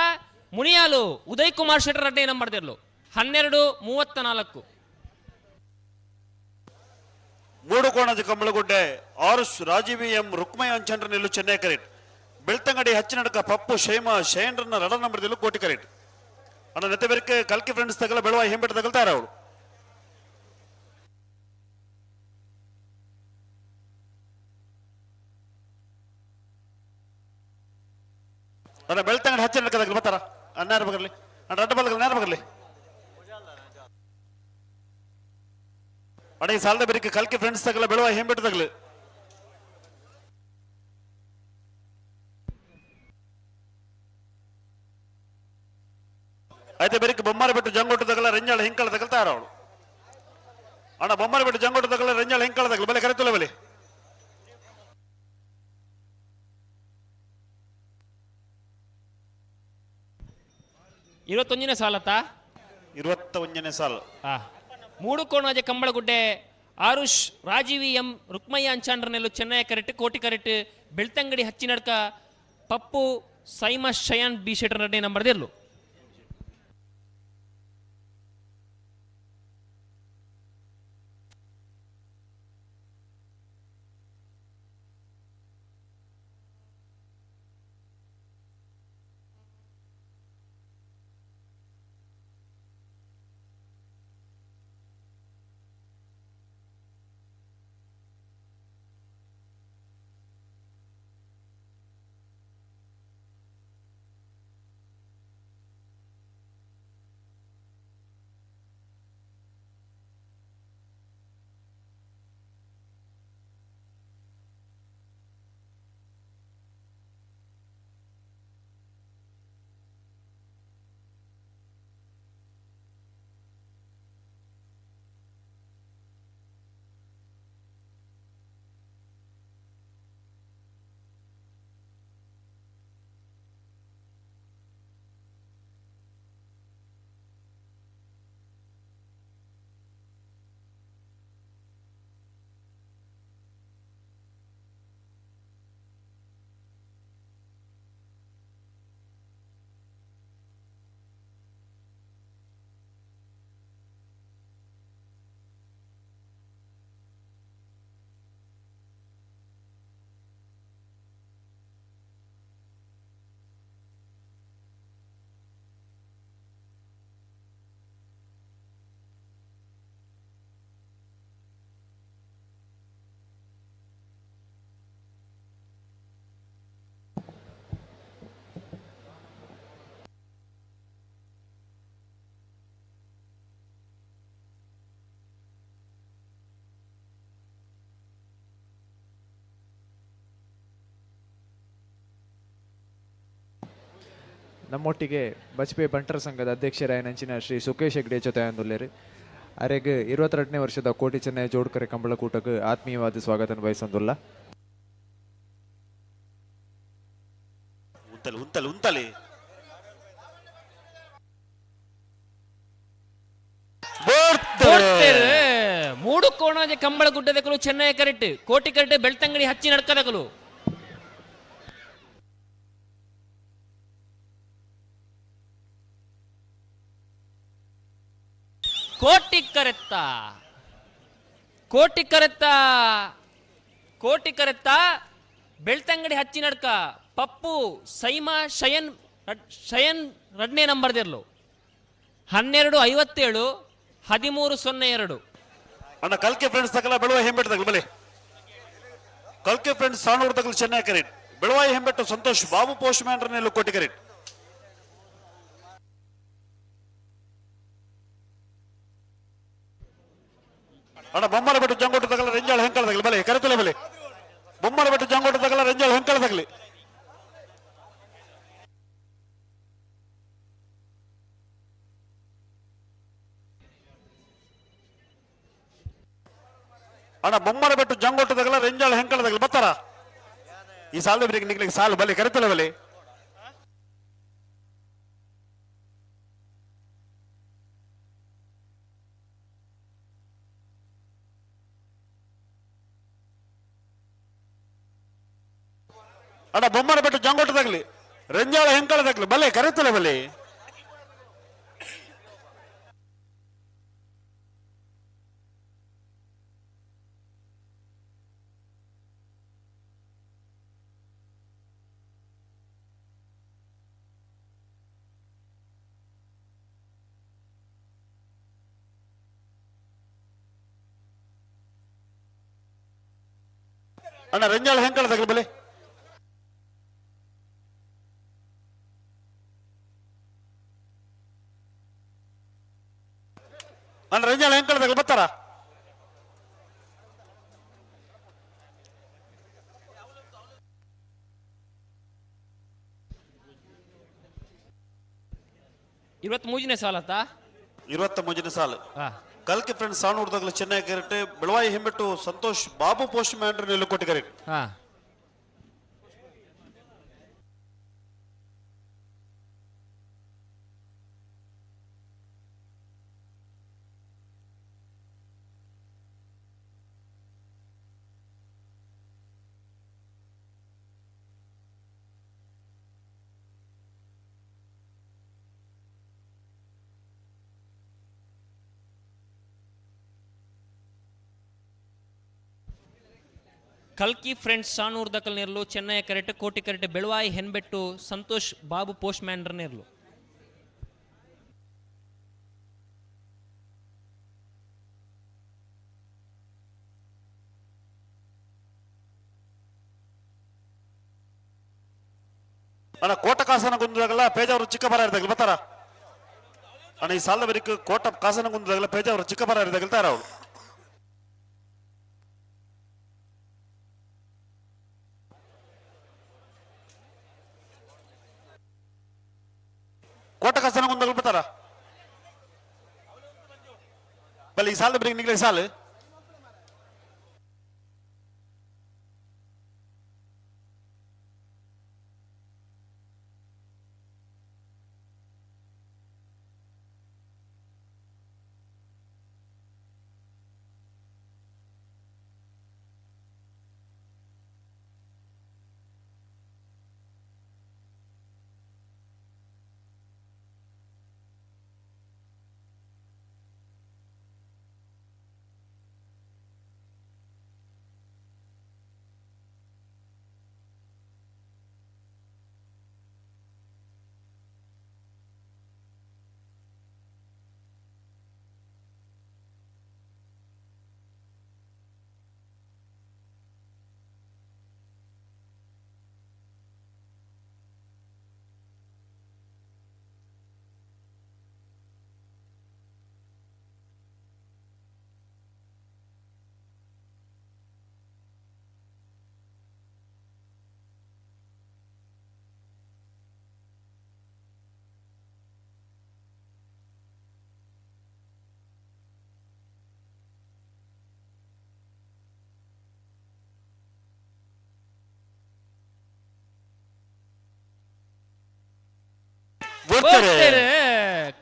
ಮುನಿಯಾಲು ಉದಯ್ ಕುಮಾರ್ ಶೆಟ್ಟರ್ ಎರಡನೇ ನಂಬರ್ದಲ್ಲೂ 12:34. ಮೂಡು ಕೋಣದ ಕಂಬಳಗುಡ್ಡೆ ಆರುಷ್ ರಾಜೀವಿ ಎಂ ರುಕ್ಮಯ ಅಂಚಂಡ್ರ ನಿಲ್ಲು ಚೆನ್ನೈ ಕರೆಕ್ಟ್. ಬೆಳ್ತಂಗಡಿ ಹಚ್ಚಿನಡಕ ಪಪ್ಪು ಶೈಮ ಶೈನ್ರನ್ನ ರಡ ನಂಬರ್ದಲ್ಲೂ ಕೋಟಿ ಕರೆಕ್ಟ್. ಅಣ್ಣ ನೆತ್ತೆ ಕಲ್ಕಿ ಫ್ರೆಂಡ್ಸ್ ತಗಲ ಬೆಳವ ಹೆಂಬೆಟ್ ತಗಲ್ತಾರೆ ಅವರು. ಅಣ್ಣ ಬೆಳ್ತಂಗಡಿ ಹಚ್ಚಿನಡಕ ತಗಲ್ ಬರ್ತಾರ ಅನ್ನಾರ ಬಗರ್ಲಿ ಅಣ್ಣ ರಡ್ಡ ಬಲ್ಗಲ್ ನೇರ ಬಗರ್ಲಿ. ಅಣ್ಣ ಈ ಸಾಲದ ಬೆರಕೆ ಕಲ್ಕಿ ಫ್ರೆಂಡ್ಸ್ ತಗಲ ಬೆಳವ ಹೆಂಬೆಟ್ ತಗಲು. ಆಯ್ತು ಬೆರಕೆ ಬೊಮ್ಮಾರಿ ಬಿಟ್ಟು ಜಂಗೋಟು ತಗಲ ರೆಂಜಾಳ ಹಿಂಕಳ ತಗಲ್ತಾರ ಅವಳು. ಅಣ್ಣ ಬೊಮ್ಮಾರಿ ಬಿಟ್ಟು ಜಂಗೋಟು ತಗಲ ರೆಂಜಾಳ ಹಿಂಕಳ ತಗಲ ಬಲೆ ಕರೆತುಲ ಬಲೆ. 21ನೇ ಸಾಲತ್ತಾ? 21ನೇ ಸಾಲು. ಮೂಡುಕೋಣಾಜೆ ಕಂಬಳಗುಡ್ಡೆ ಆರುಷ್ ರಾಜೀವಿ ಎಂ ರುಕ್ಮಯ್ಯ ಅಂಚಾಂಡ್ರನೆಲ್ಲು ಚೆನ್ನೈ ಕರೆಕ್ಟ್ ಕೋಟಿ ಕರೆಕ್ಟ್ ಬೆಳ್ತಂಗಡಿ ಹಚ್ಚಿನಡ್ಕ ಪಪ್ಪು ಸೈಮ ಶಯಾನ್ ಬಿ ಶೆಟ್ಟರ್ ಎರಡನೇ ನಂಬರ್ದೆಲ್ಲು. ನಮ್ಮೊಟ್ಟಿಗೆ ಬಜ್ಪೆ ಬಂಟರ ಸಂಘದ ಅಧ್ಯಕ್ಷರಾಯನಂಚಿನ ಶ್ರೀ ಸುಖೇಶ್ ಹೆಗ್ಡೆ ಜೊತೆ ಅಂದುಲ್ಲೇರು. ಅರೆಗ್ 22ನೇ ವರ್ಷದ ಕೋಟಿ ಚೆನ್ನೈ ಜೋಡ್ಕರೆ ಕಂಬಳಕೂಟಕ್ಕೆ ಆತ್ಮೀಯವಾದ ಸ್ವಾಗತ ಬಯಸೊಂದುಲ್ಲ. ಉಂತಲಿ ಉಂತಲಿ ಉಂತಲಿ ಮೂಡು ಕೋಣಾಜೆ ಕಂಬಳ ಗುಡ್ಡದಕಲು ಚೆನ್ನೈ ಕರೆಕ್ಟ್ ಕೋಟಿ ಕರೆಕ್ಟ್ ಬೆಳ್ತಂಗಡಿ ಹಚ್ಚಿ ನಡ್ಕದಕಲು. ಕೋಟಿ ಕರೆತ್ತ ಕೋಟಿ ಕರೆತ್ತ ಕೋಟಿ ಕರೆತ್ತ ಬೆಳ್ತಂಗಡಿ ಹಚ್ಚಿ ನಡ್ಕ ಪಪ್ಪು ಸೈಮಾ ಶಯನ್ ಶಯನ್ ಎರಡನೇ ನಂಬರ್ದಿರ್ಲು. 12:57 13:02. ಅಣ್ಣ ಕಲ್ಕೆ ಫ್ರೆಂಡ್ಸ್ ತಗಲ ಬೆಳವಾಯಿ ಹೆಂಬೆಟ್ಟು ತಗಲ ಬಲೆ. ಕಲ್ಕೆ ಫ್ರೆಂಡ್ಸ್ ಸಾಣೂರು ತಗಲ ಚೆನ್ನೈ ಕರೆಕ್ಟ್ ಬೆಳವಾಯಿ ಹೆಂಬೆಟ್ಟು ಸಂತೋಷ್ ಬಾಬು ಪೋಸ್ಟ್ ಮ್ಯಾನ್ ಕೋಟಿ ಕರೆಕ್ಟ್. ಅಣ್ಣ ಬೊಮ್ಮರ ಬಿಟ್ಟು ಜಂಗೋಟು ತಗಲ ರೆಂಜಾಳ ಹೆಂಕಳ ತಗಲಿ ಬಲೆ ಕರೆತಲೆ ಬಲೆ ಬೊಮ್ಮರ ಬಿಟ್ಟು ಜಂಗೋಟು ತಗಲ ರೆಂಜಾಳ ಹೆಂಕಳ ತಗಲಿ. ಅಣ್ಣ ಬೊಮ್ಮರ ಬಿಟ್ಟು ಜಂಗೋಟು ತಗಲ ರೆಂಜಾಳ ಹೆಂಕಳ ತಗಲಿ ಬತ್ತಾರ ಈ ಸಾಲು ಬಿರಿಗೆ ನಿಗ್ಲಿಕ್ಕೆ ಸಾಲು ಬಲೆ ಕರೆತಲೆ ಬಲೆ. ಅಣ್ಣ ಬೊಮ್ಮರ ಬಿಟ್ಟು ಜಂಗೋಟು ತಗಲಿ ರೆಂಜಾಳ ಹೆಂಕಳ ತಗಲಿ ಬಲೆ ಕರೆತಲೆ ಬಲೆ. ಅಣ್ಣ ರೆಂಜಾಳ ಹೆಂಕಳ ತಗಲಿ ಬಲೆ. ಅಣ್ಣ ರೆಂಜಾಳ ಹೆಂಕಳ ತಗಲಿ ಬತ್ತಾರ. 23ನೇ ಸಾಲತ್ತ 23ನೇ ಸಾಲು. ಕಲ್ಕಿ ಫ್ರೆಂಡ್ಸ್ ಸಾಣೂರ್ದಾಗಲ ಚೆನ್ನೈ ಕರೆಕ್ಟ್ ಬೆಳವಾಯಿ ಹೆಮ್ಮೆಟ್ಟು ಸಂತೋಷ್ ಬಾಬು ಪೋಸ್ಟ್ ಮ್ಯಾನ್ ನೆಲಕೋಟೆ ಕರೆಕ್ಟ್. ಕಲ್ಕಿ ಫ್ರೆಂಡ್ಸ್ ಸಾನೂರ್ ದಕಲ್ ನೇರ್ಲು ಚೆನ್ನೈ ಕರೆಕ್ಟ್ ಕೋಟಿ ಕರೆಕ್ಟ್ ಬೆಳವಾಯಿ ಹೆನ್ಬೆಟ್ಟು ಸಂತೋಷ್ ಬಾಬು ಪೋಸ್ಟ್ ಮ್ಯಾನ್ರ ನೇರ್ಲು. ಅಣ್ಣ ಕೋಟ ಕಾಸನ ಗುಂದಾಗಲ್ಲ ಪೇಜಾವರು ಚಿಕ್ಕ ಬರ ಇರ್ದಾಗಲ್ಲ ಬರ್ತಾರ ಅಣ್ಣ ಈ ಸಾಲದ ಬರೀಕ್ ಕೋಟ ಕಾಸನ ಗುಂದಾಗಲ್ಲ ಪೇಜಾವರು ಚಿಕ್ಕ ಬರ ಇರ್ದಾಗಲ್ತಾರ ಅವರು. ಕೋಟ ಕಾಸನ ಗುಂದಾಗಲ್ ಬರ್ತಾರ ಬಲ್ಲಿ ಈ ಸಾಲದ ಬರೀಕ್ ನಿಗ್ಲಿ ಸಾಲು.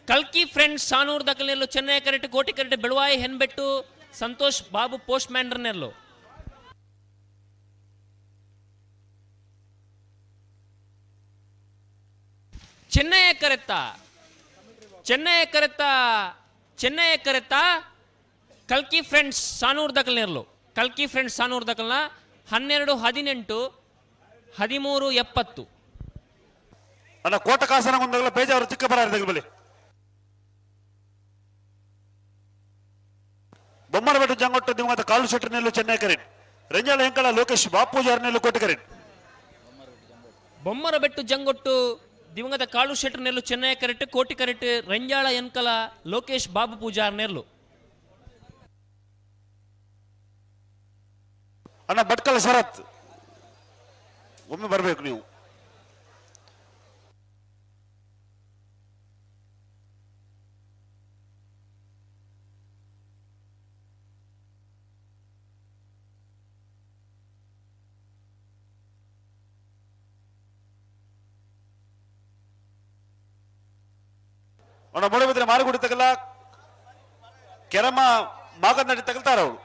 ಕಲ್ಕಿ ಫ್ರೆಂಡ್ಸ್ ಸಾನೂರ್ ದಕಲ್ನೆಲ್ಲು ಚೆನ್ನೈ ಕರೆಕ್ಟ್ ಕೋಟಿ ಕರೆಕ್ಟ್ ಬೆಳವಾಯಿ ಹೆನ್ಬೆಟ್ಟು ಸಂತೋಷ್ ಬಾಬು ಪೋಸ್ಟ್ ಮ್ಯಾನ್ರನೆಲ್ಲು. ಚೆನ್ನೈ ಕರೆತ್ತ ಚೆನ್ನೈ ಕರೆತ್ತ ಚೆನ್ನೈ ಕರೆತ್ತ ಕಲ್ಕಿ ಫ್ರೆಂಡ್ಸ್ ಸಾನೂರ್ ದಕಲ್ನೆರ್ಲು. ಕಲ್ಕಿ ಫ್ರೆಂಡ್ಸ್ ಸಾನೂರ್ ದಕಲ್ನ 12 18 13 70. ಅಣ್ಣ ಕೋಟ ಕಾಸನ ಗುಂದಾಗಲ ಪೇಜಾವರು ಚಿಕ್ಕ ಬರ ಇರ್ದಾಗಲ ಬಲಿ ಬೊಮ್ಮರ ಬೆಟ್ಟು ಜಂಗೊಟ್ಟು ದಿವಂಗತ ಕಾಲು ಶೆಟ್ಟರ್ನೆಲ್ಲು ಚೆನ್ನೈ ಕರೀನ್ ರಂಜಾಳ ಹೆಂಕಳ ಲೋಕೇಶ್ ಬಾಪೂಜಾರ್ನೆಲ್ಲು ಕೋಟೆ ಕರೀನ್. ಬೊಮ್ಮರ ಬೆಟ್ಟು ಜಂಗೊಟ್ಟು ದಿವಂಗತ ಕಾಳು ಶೆಟ್ಟರ್ನೆಲ್ಲು ಚೆನ್ನೈ ಕರೆಕ್ಟ್ ಕೋಟಿ ಕರೆಕ್ಟ್ ರಂಜಾಳ ಎನ್ಕಲ ಲೋಕೇಶ್ ಬಾಬು ಪೂಜಾರ್ನೆಲ್ಲು. ಅಣ್ಣ ಭಟ್ಕಳ ಶರತ್ ಒಮ್ಮೆ ಬರಬೇಕು ನೀವು. ಅಣ್ಣ ಮೂಡಬಿದ್ರೆ ಮಾರುಗುಡಿ ತಗಲ ಕೆರಮ ಮಾಗನ್ನಡಿ ತಗಲ್ತಾರ ಅವರು.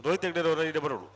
ರೋಹಿತ್ ಹೆಗ್ಡೆರವರ ಇಡೆ ಬರೋಡು.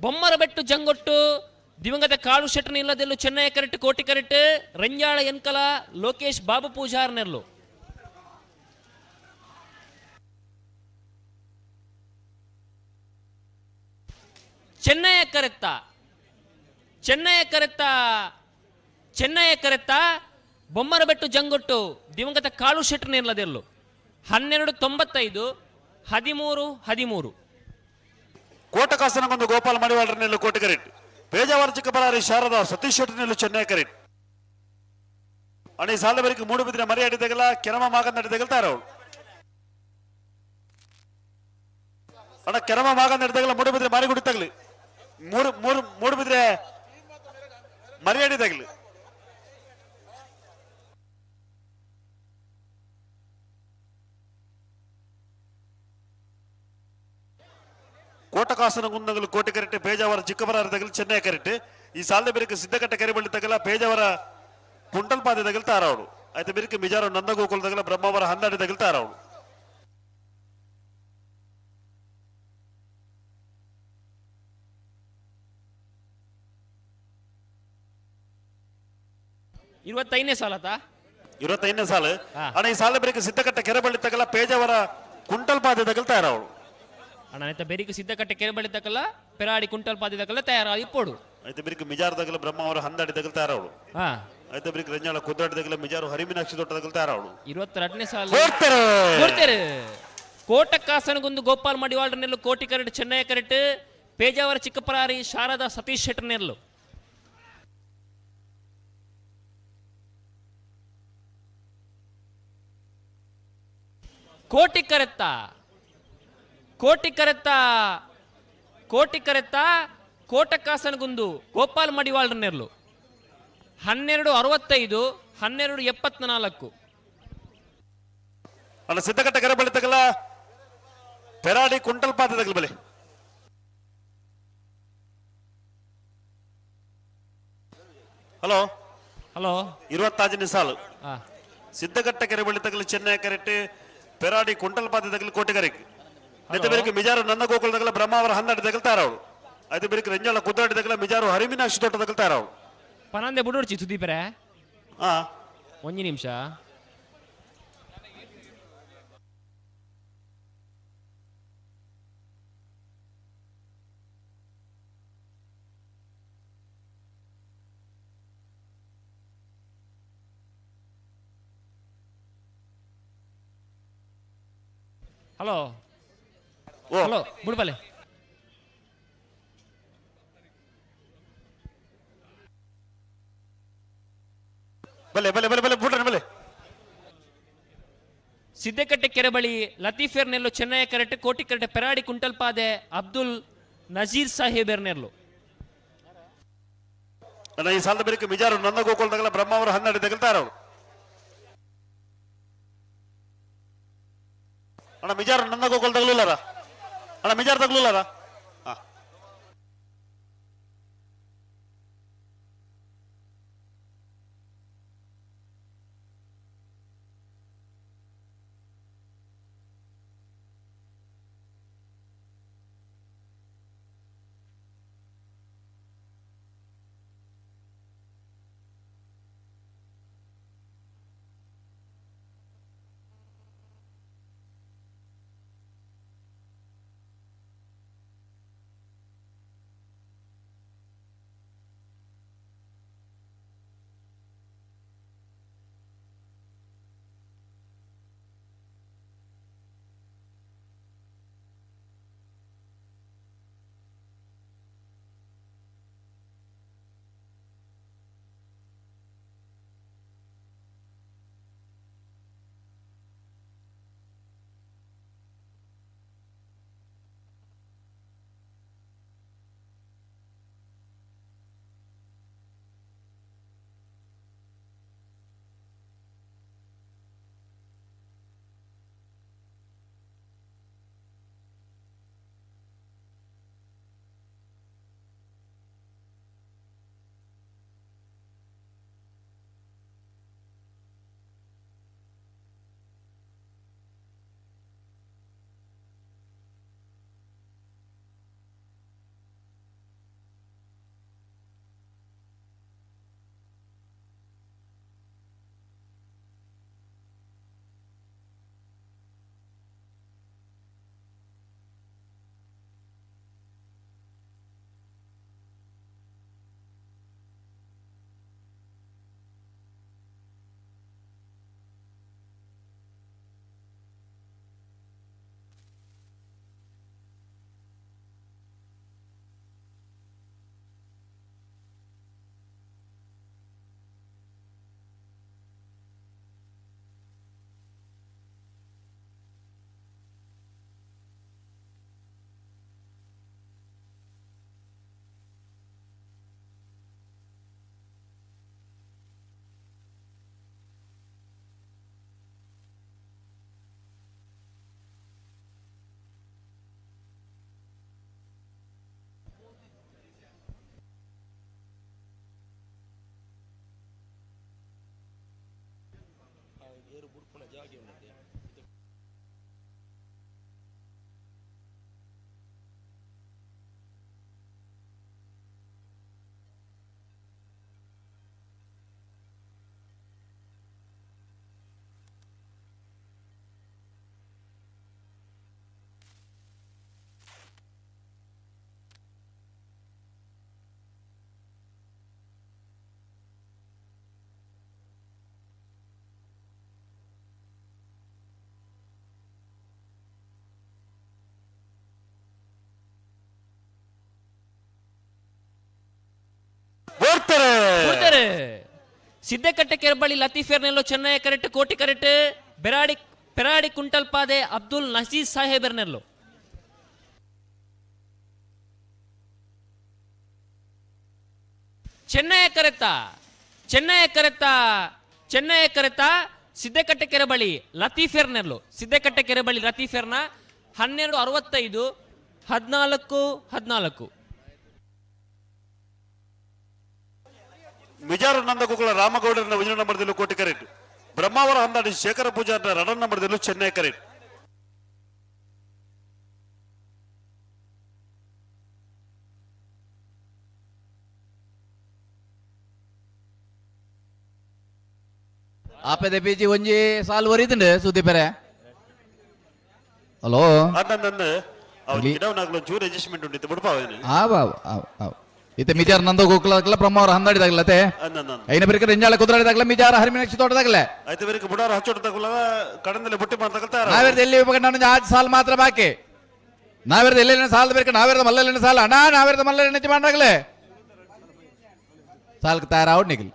ಬೊಮ್ಮರಬೆಟ್ಟು ಜಂಗೊಟ್ಟು ದಿವಂಗತ ಕಾಳು ಶೆಟ್ಟನ ಇಲ್ಲದೆಲ್ಲು ಚೆನ್ನೈ ಕರೆಟ್ ಕೋಟಿ ಕರೆಟ್ ರಂಜಾಳ ಎನ್ಕಲ ಲೋಕೇಶ್ ಬಾಬು ಪೂಜಾರ್ ನೆರ್ಲು. ಚೆನ್ನಯ ಕರೆತ್ತ ಚೆನ್ನಯ ಕರೆತ್ತ ಚೆನ್ನಯ ಕರೆತ್ತ ಬೊಮ್ಮರಬೆಟ್ಟು ಜಂಗೊಟ್ಟು ದಿವಂಗತ ಕಾಳು ಶೆಟ್ಟನ ಇಲ್ಲದೆಲ್ಲು 12.95 13 13. ಕೋಟಕಾಸನಗೊಂದು ಗೋಪಾಲ್ ಮಡಿವಾಳರನೆಲ್ಲು ಕೋಟೆ ಕರೆಟ್ ಪೇಜಾವರ ಚಿಕ್ಕಬಳ್ಳಾರಿ ಶಾರದಾ ಸತೀಶ್ ಶೆಟ್ಟಿನೆಲ್ಲು ಚೆನ್ನೈ ಕರೆಟ್ ಅಣಿ ಸಾಲಬರಿಗೆ ಮೂಡುಬಿದ್ರೆ ಮರಿ ಅಡಿದಗಲ ಕೆರಮ ಮಾಗನ್ನಡಿದಗಲ್ತಾರ ಅವಳು. ಅಣ್ಣ ಕೆರಮ ಮಾಗನ್ನಡಿದಾಗಲ ಮೂಡುಬಿದ್ರೆ ಮಾರಿಗುಡಿ ತಗಲಿ ಮೂರು ಮೂರು ಮೂಡುಬಿದ್ರೆ ಮರಿ ಅಡಿದಾಗಲಿ. ಕೋಟಕಾಸನ ಗುಂದಗಲು ಕೋಟೆ ಕರೆಟ್ ಪೇಜಾವರ ಚಿಕ್ಕಬರಾರ ತಗಲು ಚೆನ್ನೈ ಕರೆಟ್ ಈ ಸಾಲದ ಬೆರಕೆ ಸಿದ್ದಕಟ್ಟೆ ಕರಿಬಳ್ಳಿ ತಗಲ ಪೇಜಾವರ ಕುಂಟಲ್ಪಾದೆ ತಗಲ್ ತಾರವಳು. ಆಯ್ತು ಬೆರಕೆ ಮಿಜಾರು ನಂದಗೋಕುಲ ತಗಲ ಬ್ರಹ್ಮಾವರ ಹಂದಾಡಿ ತಗಲ್ ತಾರವಳು. ಇರುವತ್ತೈದನೇ ಸಾಲತಾ 25ನೇ ಸಾಲು. ಅಣ್ಣ ಈ ಸಾಲ ಬೆರಕೆ ಸಿದ್ದಕಟ್ಟೆ ಕೆರೆಬಳ್ಳಿ ತಗಲ ಪೇಜಾವರ ಕುಂಟಲ್ಪಾದೆ ತಗಲ್ ತಾರವಳು. ಅಣ್ಣ ಬೆರಿಕು ಸಿದ್ದಕಟ್ಟೆ ಕೆರೆಬಳ್ಳಿ ತಕಲ್ಲ ಪೆರಾಡಿ ಕುಂಟಲ್ ಪಾದಿ ತಕಲ್ಲ ತಯಾರಾಗಿ ಪೋಡು. ಆಯ್ತು ಬೆರಿಕು ಮಿಜಾರ್ ತಗಲ ಬ್ರಹ್ಮ ಅವರ ಹಂದಾಡಿ ತಗಲ್ ತಯಾರವಳು. ಆಯ್ತು ಬೆರಿಕು ರಂಜಾಳ ಕುದ್ರಾಡಿ ತಗಲ ಮಿಜಾರು ಹರಿಮೀನಾಕ್ಷಿ ದೊಡ್ಡ ತಗಲ್ ತಯಾರವಳು. 22ನೇ ಸಾಲು ಕೊಡ್ತಾರೆ. ಕೋಟಕಾಸನಗೊಂದು ಗೋಪಾಲ್ ಮಡಿವಾಳರನೆಲ್ಲು ಕೋಟಿ ಕರೆಟ್ ಚೆನ್ನೈ ಕರೆಟ್ ಪೇಜಾವರ ಚಿಕ್ಕಪರಾರಿ ಶಾರದಾ ಸತೀಶ್ ಶೆಟ್ಟರ್ನೆಲ್ಲು. ಕೋಟಿ ಕರೆತ್ತ ಕೋಟಿ ಕರೆತ್ತ ಕೋಟಿ ಕರೆತ್ತ ಕೋಟಕಾಸನಗುಂದು ಗೋಪಾಲ್ ಮಡಿವಾಳರನೆರ್ಲು 12.65 12.74. ಅಲ್ಲ ಸಿದ್ದಕಟ್ಟೆ ಕೆರೆಬಳ್ಳಿ ತಗಲ ಪೆರಾಡಿ ಕುಂಟಲ್ ಪಾತ್ರೆ ತಗಲ್ ಬಲಿ. ಹಲೋ ಹಲೋ 26ನೇ ಸಾಲು. ಸಿದ್ದಕಟ್ಟೆ ಕೆರೆಬಳ್ಳಿ ತಗಲು ಚೆನ್ನೈ ಕರೆಟ್ ಪೆರಾಡಿ ಕುಂಟಲ್ ಪಾತ್ರೆ ತಗಲು ಕೋಟೆಗರೆಗೆ ನೆತ್ತ ಬೆರಕೆ ಮಿಜಾರು ನನ್ನ ಗೋಕುಲ ತಗಲ ಬ್ರಹ್ಮಾವರ ಹಂದಾಡಿ ತಗಲ್ತಾರ ಅವಳು. ಆಯ್ತು ಬೆರಕೆ ರಂಜಾಳ ಕುದ್ರಾಡಿ ತಗಲ ಮಿಜಾರು ಹರಿಮೀನಾಕ್ಷಿ ತೋಟ ತಗಲ್ತಾರ ಅವಳು. ಪನಂದೆ ಬುಡೋಡ್ಚಿ ಸುದೀಪರೇ ಒಂದು ನಿಮಿಷ. ಹಲೋ ಹಲೋ ಬುಡ್ಬಲೆ. ಬಲೆ ಬಲೆ ಬಲೆ ಬಲೆ ಬುಡ್ರನೆ ಬಲೆ. ಸಿದ್ದಕಟ್ಟೆ ಕೆರೆ ಬಳಿ ಲತೀಫೇರ್ನೆಲ್ಲು ಚೆನ್ನೈ ಕರೆಟ್ ಕೋಟಿ ಕರೆಟ್ ಪೆರಾಡಿ ಕುಂಟಲ್ಪಾದೆ ಅಬ್ದುಲ್ ನಜೀರ್ ಸಾಹೇಬ್ ಎರ್ನೆರ್ಲು. ನನ್ನ ಈ ಸಾಲದ ಬೆರಕೆ ಮಿಜಾರು ನಂದ ಗೋಕುಲ್ ತಗಲ ಬ್ರಹ್ಮಾವರ ಹನ್ನೆರಡು ತಗಲ್ತಾರ ಅವರು. ಅಣ್ಣ ಮಿಜಾರು ನಂದ ಗೋಕುಲ್ ತಗಲುಲ್ಲಾರ? ಅಣ್ಣ ಮಿಜಾರು ತಗಲುಲ್ಲಾರ? ಕೊಡ್ತಾರೆ. ಸಿದ್ದಕಟ್ಟೆ ಕೆರಬಳ್ಳಿ ಲತೀಫೇರ್ನೆಲ್ಲೋ ಚೆನ್ನೈ ಕರೆಕ್ಟ್ ಕೋಟಿ ಕರೆಕ್ಟ್ ಬೆರಾಡಿ ಪೆರಾಡಿ ಕುಂಟಲ್ಪಾದೆ ಅಬ್ದುಲ್ ನಸೀರ್ ಸಾಹೇಬರ್ನೆಲ್ಲೋ. ಚೆನ್ನೈ ಕರೆತ ಚೆನ್ನೈ ಕರೆತ ಚೆನ್ನೈ ಕರೆತ ಸಿದ್ದಕಟ್ಟೆ ಕೆರೆಬಳಿ ಲತೀಫೇರ್ನೆಲ್ಲೋ. ಸಿದ್ದಕಟ್ಟೆ ಕೆರೆಬಳಿ ಲತೀಫೇರ್ನ 12:65 14 14. ಮಿಜಾರು ನಂದಗೋಕುಲ ರಾಮಗೌಡರನ್ನ ಒಂಜಿ ನಂಬರ್ದಲ್ಲೂ ಕೋಟಿ ಕರೆಟ್ ಬ್ರಹ್ಮಾವರ ಹಂದಾಡಿ ಶೇಖರ ಪೂಜಾರನ ರಡನ್ ನಂಬರ್ದಲ್ಲೂ ಚೆನ್ನೈ ಕರೆಟ್. ಆಪೆದ ಬೀಜಿ ಒಂಜಿ ಸಾಲ್ ಒರಿದುಂಡು ಸುದೀಪರೆ. ಹಲೋ ಅಂದಂದು ಗಿಡವನಾಗ್ಲೂ ಚೂರು ಅಡ್ಜಸ್ಟ್ಮೆಂಟ್ ಉಂಟಿತ್ತು ಬಿಡ್ಪಾವೇನು. ಇತ್ತೆ ಮಿಜಾರ್ ನಂದ ಗೋಕುಲದಾಗಲ ಬ್ರಹ್ಮಾವರ ಹಂದಾಡಿದಾಗಲತೆ ಐನ ಬೆರಕ ರಿಂಜಾಳ ಕುದುರಾಡಿದಾಗಲ ಮಿಜಾರ ಹರಿಮಿನಕ್ಷಿ ತೋಟದಾಗಲೆ ಐತೆ ಬೆರಕ ಬುಡಾರ ಹಚ್ಚೋಟದಾಗಲ ಕಡಂದಲೆ ಬುಟ್ಟಿ ಮಾಡ್ತಾಗಲ್ತಾರ. ನಾವೇರ್ದ ಎಲ್ಲಿ ನಾನು ಆಜ್ ಸಾಲ್ ಮಾತ್ರ ಬಾಕಿ. ನಾವೇರ್ದ ಎಲ್ಲಿ ಸಾಲದ ಬೆರಕ ನಾವೇರ್ದ ಮಲ್ಲಲ್ಲಿ ಸಾಲ ಅಣ್ಣ ನಾವೇರ್ದ ಮಲ್ಲಲ್ಲಿ ನೆಚ್ಚಿ ಮಾಡಾಗಲೆ ಸಾಲ್ಕ ತಯಾರಾವ್ ನಿಗಲ್.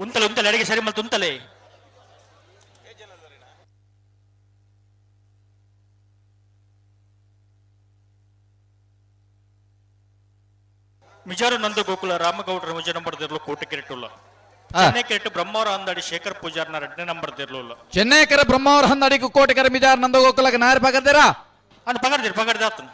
ಉಂತಲೆ ಉಂತಲೆ ಅಡಿಗೆ ಸರಿ ಮಲ್ತು ಉಂತಲೆ. ಮಿಜಾರು ನಂದ ಗೋಕುಲ ರಾಮಗೌಡರ ಮುಜ ನಂಬರ್ ದಿರ್ಲು ಕೋಟೆ ಕೆರೆಟುಲ್ಲ. ಚೆನ್ನೈ ಕೆರೆಟು ಬ್ರಹ್ಮವರ ಅಂದಾಡಿ ಶೇಖರ್ ಪೂಜಾರ್ನ ಎರಡನೇ ನಂಬರ್ ದಿರ್ಲುಲ್ಲ. ಚೆನ್ನೈಕರ ಬ್ರಹ್ಮವರ ಹಂದಾಡಿ ಕೋಟೆಕರ ಮಿಜಾರ್ ನಂದ ಗೋಕುಲಕ್ಕೆ ನಾಯರ್ ಪಗರ್ದಿರಾ? ಅನ್ ಪಗರ್ದಿರ್ ಪಗರ್ದಾತನ.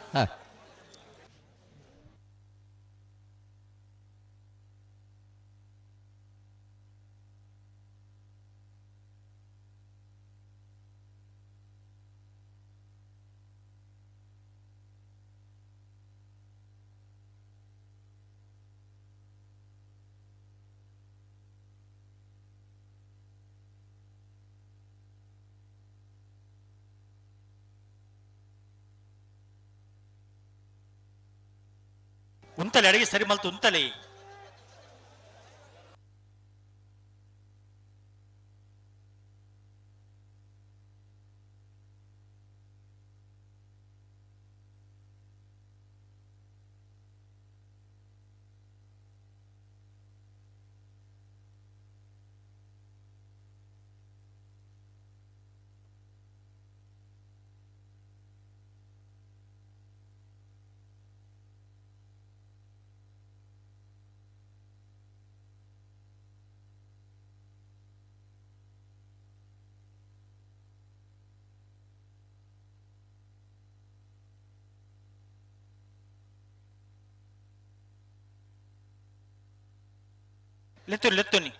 ಉಂತಲೆ ಅಡಿಗೆ ಸರಿ ಮಲ್ತು ಉಂತಲೆ. ಲೆತ್ತು ಲೆತ್ತುನಿ.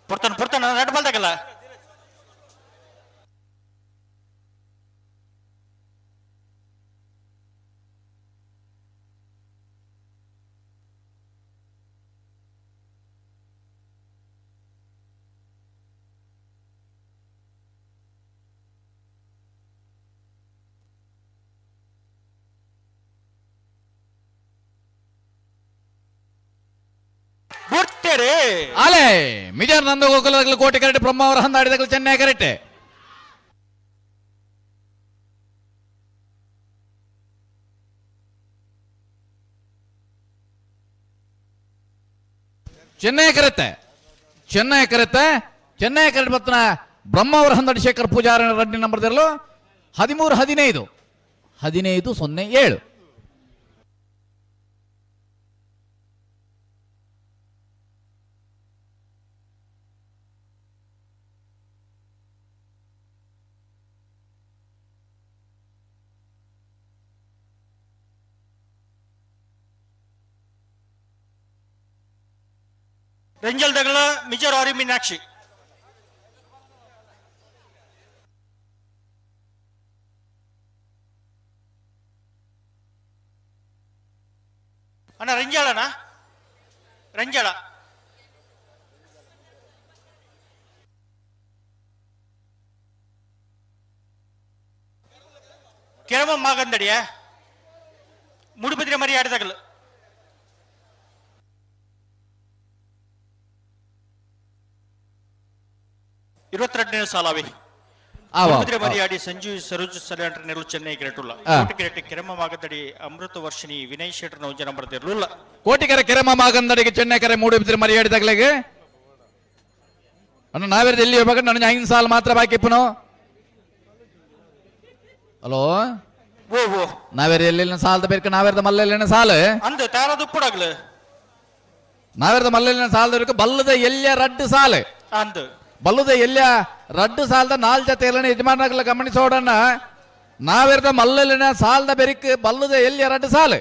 ಪುರ್ತನ ಪುರ್ತನ ರೆಡ್ ಬಾಲ್ ತಗಲ್ಲ. ಅಲೆ ಮಿಜಾರ್ ನಂದ ಗೋಕುಲದಗಲು ಕೋಟೆ ಕರೆಕ್ಟ್ ಬ್ರಹ್ಮಾವರ ಹಂದಾಡಿದಗಲು ಚೆನ್ನೈ ಕರೆಕ್ಟ್. ಚೆನ್ನೈ ಕರೆತ್ತೆ ಚೆನ್ನೈ ಕರೆತ್ತೆ ಚೆನ್ನೈ ಕರೆಕ್ಟ್ ಬತ್ತನ ಬ್ರಹ್ಮಾವರ ಹಂದಾಡಿ ಶೇಖರ್ ಪೂಜಾರ ರೆಡ್ಡಿ ನಂಬರ್ ದಿರಲು 13 15 15 0 7. ರಂಜಲ್ ದಗಳ ಮಿಜರ್ ಆರಿ ಮೀನಾಕ್ಷಿ. ಅಣ್ಣ ರಂಜಾಳಣ್ಣ ರಂಜಾಳ. ಕೆರಮ ಮಾಗಂದಡಿಯ ಮೂಡುಬಿದ್ರೆ ಮರಿ ಆಡಿದಾಗಲು. ಇರುವತ್ತೆರಡನೇ ಸಾಲಾವಿ ಮರಿಯಾಡಿ ಸಂಜು ಸರೋಜ್ ಸಲ್ಯಾಂಟ್ರ ನೆರಳು ಚೆನ್ನೈ ಕೆರೆಟುಲ್ಲ. ಕೋಟಿಕೆರೆಟ್ ಕೆರಮ ಮಾಗದಡಿ ಅಮೃತ ವರ್ಷಿಣಿ ವಿನಯ್ ಶೆಟ್ಟರ್ ನೌಜನ ಬರೆದಿರಲಿಲ್ಲ. ಕೋಟಿಕೆರೆ ಕೆರಮ ಮಾಗಂದಡಿಗೆ ಚೆನ್ನೈ ಕರೆ ಮೂಡುಬಿದ್ರೆ ಮರಿಯಾಡಿದಾಗಲೆಗೆ ಅಣ್ಣ ನಾವೇರ್ದ ಎಲ್ಲಿ ಹೋಗ್ಬೇಕು? ನನಗೆ 5 ಸಾಲ ಮಾತ್ರ ಬಾಕಿ ಇಪ್ಪನು. ಹಲೋ ಓ ನಾವೇರ್ ಎಲ್ಲಿ ಸಾಲದ ಬೇಕ ನಾವೇರ್ದ ಮಲ್ಲೆಲ್ಲಿನ ಸಾಲ ಅಂದ ತಾರದು ಪುಡಗ್ಲು ನಾವೇರ್ದ ಮಲ್ಲೆಲ್ಲಿನ ಸಾಲದ ಬೇಕು ಬಲ್ಲದ ಎಲ್ಲಿಯ ರಡ್ಡು ಸಾಲ ಅಂದ ಬಲ್ಲದ ಎಲ್ಲಿಯ ರಡ್ಡು ಸಾಲದ ನಾಲ್ ಜೊತೆ ಎಲ್ಲ ಯಜಮಾನಗಳ ಗಮನಿಸೋಡಣ್ಣ ನಾವೇರ್ದ ಮಲ್ಲಲ್ಲಿನ ಸಾಲದ ಬೆರಿಕ್ ಬಲ್ಲದ ಎಲ್ಲಿಯ ರಡ್ಡು ಸಾಲ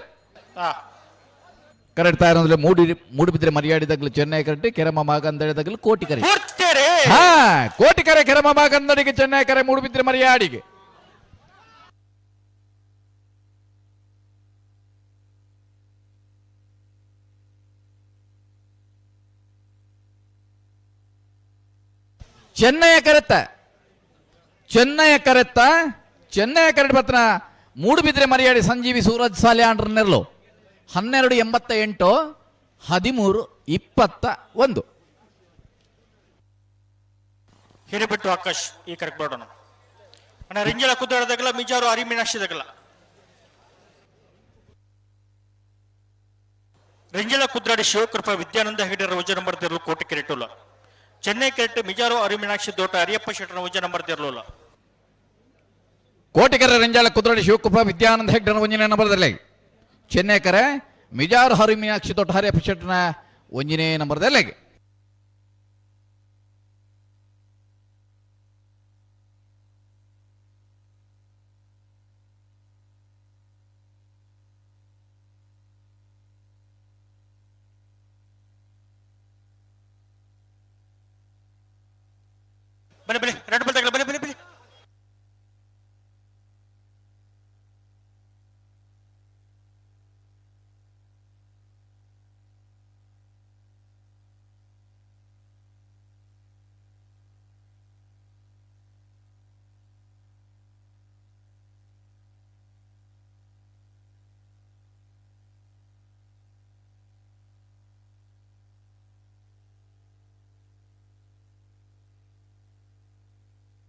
ಕರೆಕ್ಟ್ ತಾಯಿರಂದ್ರೆ ಮೂಡಿಬಿದ್ರೆ ಮರ್ಯಾಡಿದಾಗಲು ಚೆನ್ನೈ ಕರೆಕ್ಟ್ ಕೆರಮ ಮಾಗಂದಡಿದಾಗಲು ಕೋಟಿ ಕರೆ ಹಾ ಕೋಟಿ ಕರೆ ಕೆರಮ ಮಾಗಂದಡಿಗೆ ಚೆನ್ನೈ ಕರೆ ಮೂಡಿಬಿದ್ರೆ ಮರ್ಯಾಡಿಗೆ. ಚೆನ್ನೈಯ ಕರೆತ್ತ ಚೆನ್ನೈಯ ಕರೆತ್ತ ಚೆನ್ನೈಯ ಕರೆಟ್ ಬತ್ತನ ಮೂಡುಬಿದ್ರೆ ಮರಿಯಾಡಿ ಸಂಜೀವಿ ಸೂರಜ್ ಸಾಲ್ಯಾಂಡ್ರ ನೆರಳು 12.88 13.21. ಹಿರೇಬೆಟ್ಟು ಆಕಾಶ್ ಈ ಕರೆಕ್ಟ್ ಮಾಡೋಣ. ಅಣ್ಣ ರಿಂಜಲ ಕುದ್ದಾಡದಾಗಲ್ಲ ಮಿಜಾರು ಅರಿ ಮೀನಾಕ್ಷಿದಾಗಲ್ಲ. ರಿಂಜಲ ಕುದ್ರಾಡಿ ಶಿವಕೃಪಾ ವಿದ್ಯಾನಂದ ಹೆಗಡೆರ ವಜ ನಂಬರ್ ದಿರಲು ಕೋಟೆ ಕೆರೆಟುಲ್ಲ. ಚೆನ್ನೈ ಕೆರೆಟ್ ಮಿಜಾರು ಅರಿ ಮೀನಾಕ್ಷಿ ದೋಟ ಅರಿಯಪ್ಪ ಶೆಟ್ಟರ ವಜ ನಂಬರ್ ದಿರಲುಲ್ಲ. ಕೋಟಿಕೆರೆ ರಂಜಾಳ ಕುದ್ರಾಡಿ ಶಿವಕೃಪಾ ವಿದ್ಯಾನಂದ ಹೆಗ್ಡರ ಒಂಜಿನ ನಂಬರ್ದಲ್ಲಿ ಚೆನ್ನೈ ಕರೆ ಮಿಜಾರು ಹರಿ ಮೀನಾಕ್ಷಿ ದೊಡ್ಡ ಹರಿಯಪ್ಪ ಶೆಟ್ಟನ ಒಂಜಿನೇ ನಂಬರ್ದಲ್ಲಿ. ಬನ್ನಿ ಬನ್ನಿ ರೆಡ್ ಬಲ್ ತಗಲ ಬನ್ನಿ ಬನ್ನಿ ಬನ್ನಿ.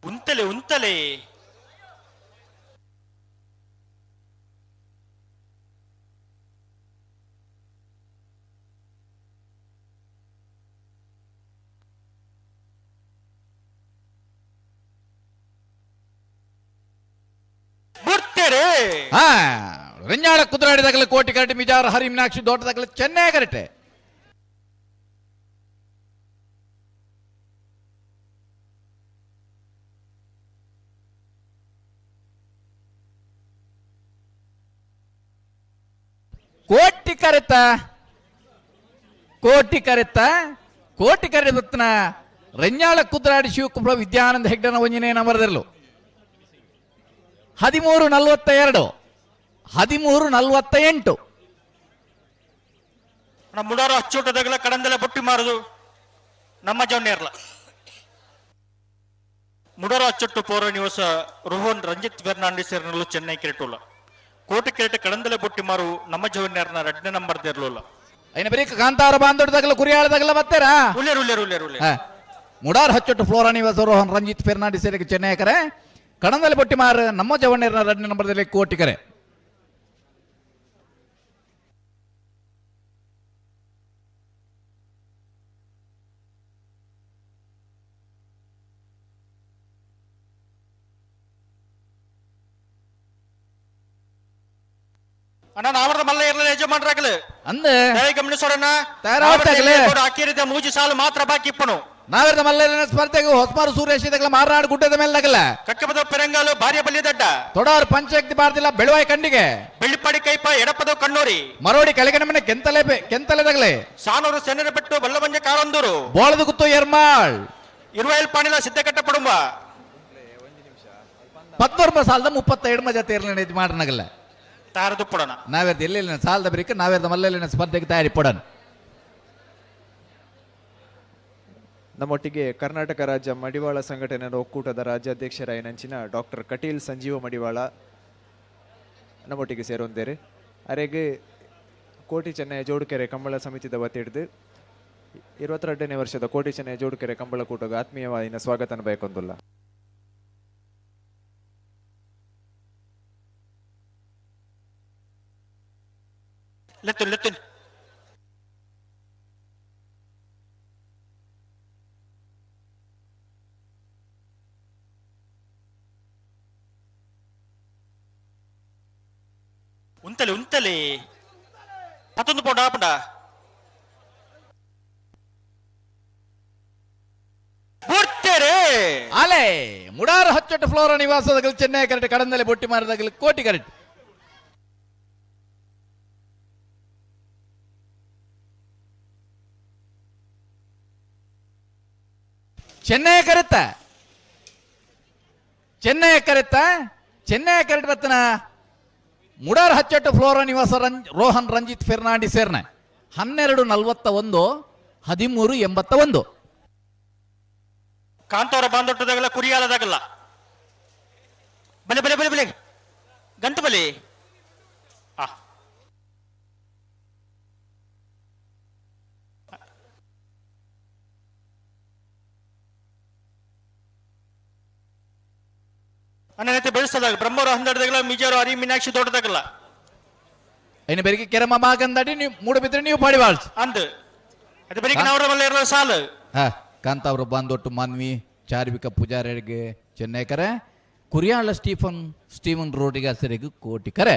ಉಂತಲೆ ಉಂತಲೆ ಬರ್ತಾರೆ. ಹಾ ರಂಜಾಳ ಕುದುರಾಡಿದಾಗಲೇ ಕೋಟಿ ಕರಟೆ ಮಿಜಾರ ಹರಿ ಮೀನಾಕ್ಷಿ ದೋಟದಾಗಲೇ ಚೆನ್ನೈ ಕರಟೆ. ಕೋಟಿ ಕರೆತ ಕೋಟಿ ಕರೆತ ಕೋಟಿ ಕರೆ ಬತ್ತನ ರಂಜಾಳ ಕುದ್ರಾಡಿ ಶಿವಕುಮಾರ ವಿದ್ಯಾನಂದ ಹೆಗ್ಡನ ಒಂಜಿನೇ ನಂಬರ್ದಿರಲು 13.42 13.48. ನಮ್ಮ ಮುಡಾರು ಅಚ್ಚೋಟದಾಗಲ ಕಡಂದಲೆ ಬೊಟ್ಟಿ ಮಾರುದು ನಮ್ಮ ಜವನೇರ್ಲ. ಮುಡಾರು ಅಚ್ಚೊಟ್ಟು ಪೌರ ನಿವಾಸ ರೋಹನ್ ರಂಜಿತ್ ಫೆರ್ನಾಂಡಿಸ್ ಚೆನ್ನೈ ಕೆರೆಟುಲ್ಲ. ಕೋಟಿ ಕೆರೆಟ ಕಡಂದಲೆ ಬೊಟ್ಟಿ ಮಾರು ನಮ್ಮ ಜವನ್ಯಾರನ ಎರಡನೇ ನಂಬರ್ ದೇರ್ಲುಲ್ಲ. ಐನ ಬರೀ ಕಾಂತಾರ ಬಾಂದೊಡ್ಡದಾಗಲ ಕುರಿಯಾಳದಾಗಲ ಬತ್ತೇರಾ ಉಲ್ಲೇರು ಉಲ್ಲೇರು ಉಲ್ಲೇರು ಉಲ್ಲೇರು. ಮುಡಾರ್ ಹಚ್ಚೊಟ್ಟು ಫ್ಲೋರಾ ನಿವಾಸ ರೋಹನ್ ರಂಜಿತ್ ಫೆರ್ನಾಂಡಿಸ್ ಚೆನ್ನೈ ಕರೆ ಕಡಂದಲೆ ಬೊಟ್ಟಿ ಮಾರು ನಮ್ಮ ಜವನ್ಯಾರನ ಎರಡನೇ ನಂಬರ್ದಲ್ಲಿ ಕೋಟಿ ಕರೆ. ಅಣ್ಣ ನಾವರದ ಮಲ್ಲ ಇರಲಿಲ್ಲ ಯಜಮಾನ್ರಾಗಲು ಅಂದೆ ಗಮನಿಸೋಣ ತಯಾರಾಗ್ತಾಗಲೇ. ಅಕ್ಕಿರಿದ ಮೂಜಿ ಸಾಲು ಮಾತ್ರ ಬಾಕಿ ಇಪ್ಪನು. ನಾವೆರದ ಮಲ್ಲ ಸ್ಪರ್ಧೆಗೆ ಹೊಸಮಾರು ಸೂರ್ಯಶ್ ಮಾರನಾಡು ಗುಡ್ಡದ ಮೇಲೆ ನಗಲ ಕಕ್ಕಪದ ಪೆರಂಗಾಲು ಭಾರ್ಯ ಬಲಿದಡ್ಡ ತೊಡಾರ್ ಪಂಚಾಯತ್ ಬಾರ್ದಿಲ್ಲ ಬೆಳವಾಯಿ ಕಂಡಿಗೆ ಬೆಳ್ಳಿಪಾಡಿ ಕೈಪ ಎಡಪದ ಕಣ್ಣೂರಿ ಮರೋಡಿ ಕೆಳಗಣ ಕೆಂತಲೆ ಕೆಂತಲೆದಾಗಲೇ ಸಾನೂರು ಸೆನರ ಬೆಟ್ಟು ಬಲ್ಲವಂಜ ಕಾರಂದೂರು ಬೋಳದ ಗುತ್ತು ಎರ್ಮಾಳ್ ಇರುವೈಲ್ ಪಾಣಿಲ ಸಿದ್ಧಕಟ್ಟ ಪಡುಂಬ 14 ಸಾಲದ 32 ಮಜಾ ತೇರ್ಲ ಇದು ಮಾಡನಗಲ್ಲ ತಾರದು ಪಡೋಣ ನಾವೇರ್ದು ಎಲ್ಲೆಲ್ಲ ಸಾಲದ ಬರೀಕ ನಾವೇರ್ದ ಮಲ್ಲೆಲ್ಲಿನ ಸ್ಪರ್ಧೆಗೆ ತಯಾರಿ ಪಡೋಣ. ನಮ್ಮೊಟ್ಟಿಗೆ ಕರ್ನಾಟಕ ರಾಜ್ಯ ಮಡಿವಾಳ ಸಂಘಟನೆಯ ಒಕ್ಕೂಟದ ರಾಜ್ಯಾಧ್ಯಕ್ಷರಾಯಿನಂಚಿನ ಡಾಕ್ಟರ್ ಕಟೀಲ್ ಸಂಜೀವ ಮಡಿವಾಳ ನಮ್ಮೊಟ್ಟಿಗೆ ಸೇರೊಂದೇರು. ಅರೆಗೆ ಕೋಟಿ ಚೆನ್ನೈ ಜೋಡುಕೆರೆ ಕಂಬಳ ಸಮಿತಿದ ವತಿ ಹಿಡಿದು 22ನೇ ವರ್ಷದ ಕೋಟಿ ಚೆನ್ನೈ ಜೋಡುಕೆರೆ ಕಂಬಳ ಕೂಟಕ್ಕೆ ಆತ್ಮೀಯವಾದ ಸ್ವಾಗತನ ಬಯಕೊಂದುಲ್ಲ. ಲೆತ್ತು ಲೆತ್ತು ಉಂತಲೆ ಉಂತಲೆ ಪತ್ತೊಂದು ಪೌಂಡ ಆಪಂಡ ಬುಡ್ತೇರೆ ಅಲೆ ಮುಡಾರ ಹಚ್ಚೊಟ್ಟು ಫ್ಲೋರ ನಿವಾಸದಗಲು ಚೆನ್ನೈ ಕರೆಕ್ಟ್ ಕಡಂದಲೆ ಬೊಟ್ಟಿ ಮಾರದಾಗಲು ಕೋಟಿ ಕರೆಕ್ಟ್. ಚೆನ್ನೈ ಕರೆತ್ತ ಚೆನ್ನೈ ಕರೆತ್ತ ಚೆನ್ನೈ ಕರೆಕ್ಟ್ ಬತ್ತನ ಮುಡಾರ್ ಹಚ್ಚಟ್ಟು ಫ್ಲೋರಾ ನಿವಾಸ ರೋಹನ್ ರಂಜಿತ್ ಫೆರ್ನಾಂಡಿಸ್ ಸೇರ್ನ 12.41 13.81. ಕಾಂತವರ ಬಾಂದೊಟ್ಟದಾಗಲ್ಲ ಕುರಿಯಾಲದಾಗಲ್ಲ ಬಲೆ ಬಲೆ ಬಲೆ ಬಲೆ ಗಂಟು ಬಲೆ ಆ ಅಣ್ಣನೈತೆ ಬೆಳೆಸದಾಗ ಬ್ರಹ್ಮರು ಹಂದಡದಾಗಲ್ಲ ಮಿಜಾರು ಹರಿ ಮೀನಾಕ್ಷಿ ದೊಡ್ಡದಾಗಲ್ಲ ಐನ ಬೆರಿಗೆ ಕೆರಮ ಮಾಗಂದಾಡಿ ನೀವು ಮೂಡಬಿದ್ರೆ ನೀವು ಪಾಡಿವಾಳ್ಸ್ ಅಂದ್ ಅದು ಬೆರಿಕೆ ನವರ ಮಲ್ಲ ಇರಲ್ಲ ಸಾಲು. ಹಾ, ಕಾಂತಾವ್ರ ಬಾಂದೊಟ್ಟು ಮಾನ್ವಿ ಚಾರ್ವಿಕ ಪೂಜಾರಿಗೆ ಚೆನ್ನೈ ಕರೆ, ಕುರಿಯಾಳ ಸ್ಟೀಫನ್ ಸ್ಟೀವನ್ ರೋಡಿಗೆ ಸರಿಗೆ ಕೋಟಿ ಕರೆ.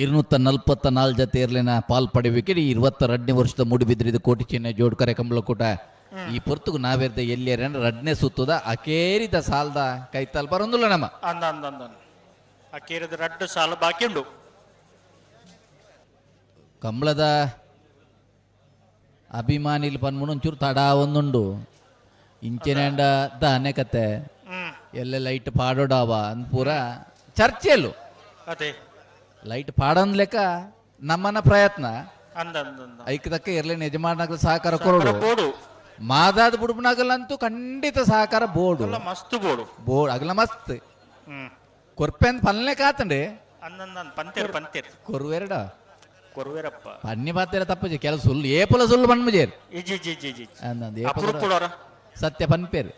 244 ಜತೆ ಇರ್ಲಿನ ಪಾಲ್ ಪಡೆಯಬೇಕಿರಿ 22ನೇ ವರ್ಷದ ಮೂಡಿಬಿದ್ರಿದ ಕೋಟಿ ಚೆನ್ನೈ ಜೋಡ್ ಕರೆ ಕಂಬಳಕೂಟ. ಈ ಪೊರ್ತುಗು ನಾವೇರ್ದ ಎಲ್ಲಿಯರ ರಡ್ನೇ ಸುತ್ತದ ಅಕೇರಿದ ಸಾಲದ ಕೈತಾಲ್ ಬರೊಂದುಲ್ಲ ನಮ್ಮ. ಅಂದ ಅಂದ ಅಂದ ಅಕೇರಿದ ರಡ್ಡು ಸಾಲ ಬಾಕಿ ಉಂಡು. ಕಂಬಳದ ಅಭಿಮಾನಿಲ್ ಪನ್ಮುಣ ಒಂಚೂರು ತಡ ಒಂದುಂಡು ಇಂಚೆನೇಂಡ ದಾನೆ ಕತೆ ಎಲ್ಲ ಲೈಟ್ ಪಾಡೋಡಾವ ಅಂದ್ ಪೂರ ಚರ್ಚೆಲು ಅದೇ ಲೈಟ್ ಪಾಡಂದ್ ಲೆಕ್ಕ ನಮ್ಮನ ಪ್ರಯತ್ನ ಅಂದ ಅಂದ ಅಂದ ಐಕದಕ್ಕ ಇರ್ಲೇನು ಯಜಮಾನಗಳ ಸಹಕಾರ ಕೊರಡು ಬೋಡು ಮಾದಾದ ಬುಡುಬನಾಗಲ್ಲಂತೂ ಖಂಡಿತ ಸಹಕಾರ ಬೋರ್ಡು ಮಸ್ತ್ ಬೋರ್ಡು ಬೋರ್ಡ್ ಅಗಲ ಮಸ್ತ್ ಕೊರ್ಪೆ ಅಂತ ಪಲ್ಲೆ ಕಾತಂಡೆ ಅಂದಂದ ಪಂತೇರ್ ಪಂತೇರ್ ಕೊರುವೆರಡ ಕೊರುವೆರಪ್ಪ ಪನ್ನಿ ಪಾತೆರ ತಪ್ಪಜೆ ಕೆಲ ಸುಳ್ಳು ಏಪುಲ ಸುಳ್ಳು ಬಣ್ಮಜೇರ್ ಇಜಿ ಜಿ ಜಿ ಜಿ ಅಂದಂದು ಅಪರೂಪಡೋರ ಸತ್ಯ ಪನ್ಪೇರ್.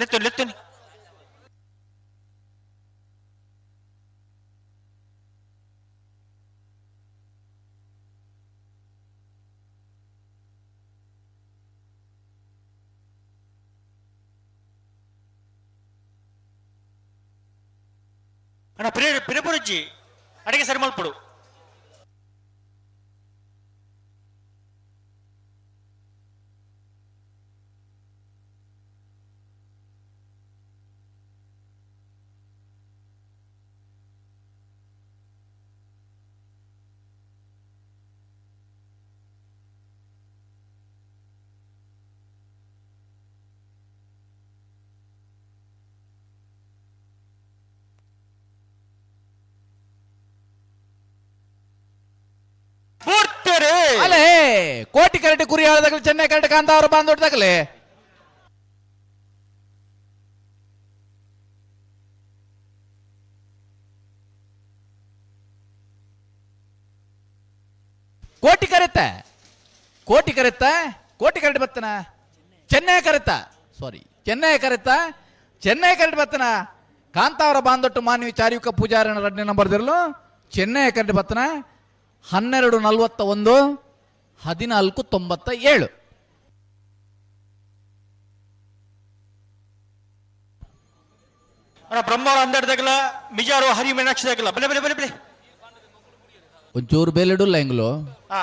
ಲೆತ್ತು ಲೆತ್ತು ಅಣ್ಣ ಪಿರೆ ಪಿರೆಪುರಜ್ಜಿ ಅಡಿಗೆ ಸರಿ ಮಲ್ಪಡು. ಅಲೇ ಕೋಟಿ ಕರಟೆ ಕುರಿ ಆಳದಾಗಲಿ ಚೆನ್ನೈ ಕರಟೆ ಕಾಂತಾವರ ಬಾಂದೊಡ್ದಾಗಲೇ ಕೋಟಿ ಕರೆತ ಕೋಟಿ ಕರೆತ ಕೋಟಿ ಕರಟೆ ಬತ್ತನ ಚೆನ್ನೈ ಕರೆತ ಸಾರಿ ಚೆನ್ನೈ ಕರೆತ ಚೆನ್ನೈ ಕರಟೆ ಬತ್ತನ ಕಾಂತಾವರ ಬಾಂದೊಟ್ಟು ಮಾನ್ವಿ ಚಾರಿಯುಕ ಪೂಜಾರನ 2ನೇ ನಂಬರ್ ದಿರಲು ಚೆನ್ನೈ ಕರಟೆ ಬತ್ತನ 12:41 14:97. ಅಣ್ಣ ಬ್ರಹ್ಮರ ಅಂದಡ್ದಾಗಲ ಮಿಜಾರು ಹರಿ ಮೀನಾಕ್ಷಿದಾಗಲ ಬಲೆ ಬಲೆ ಬಲೆ ಬಲೆ ಒಂಚೂರು ಬೇಲೆಡುಲ್ಲ ಎಂಗ್ಲು ಆ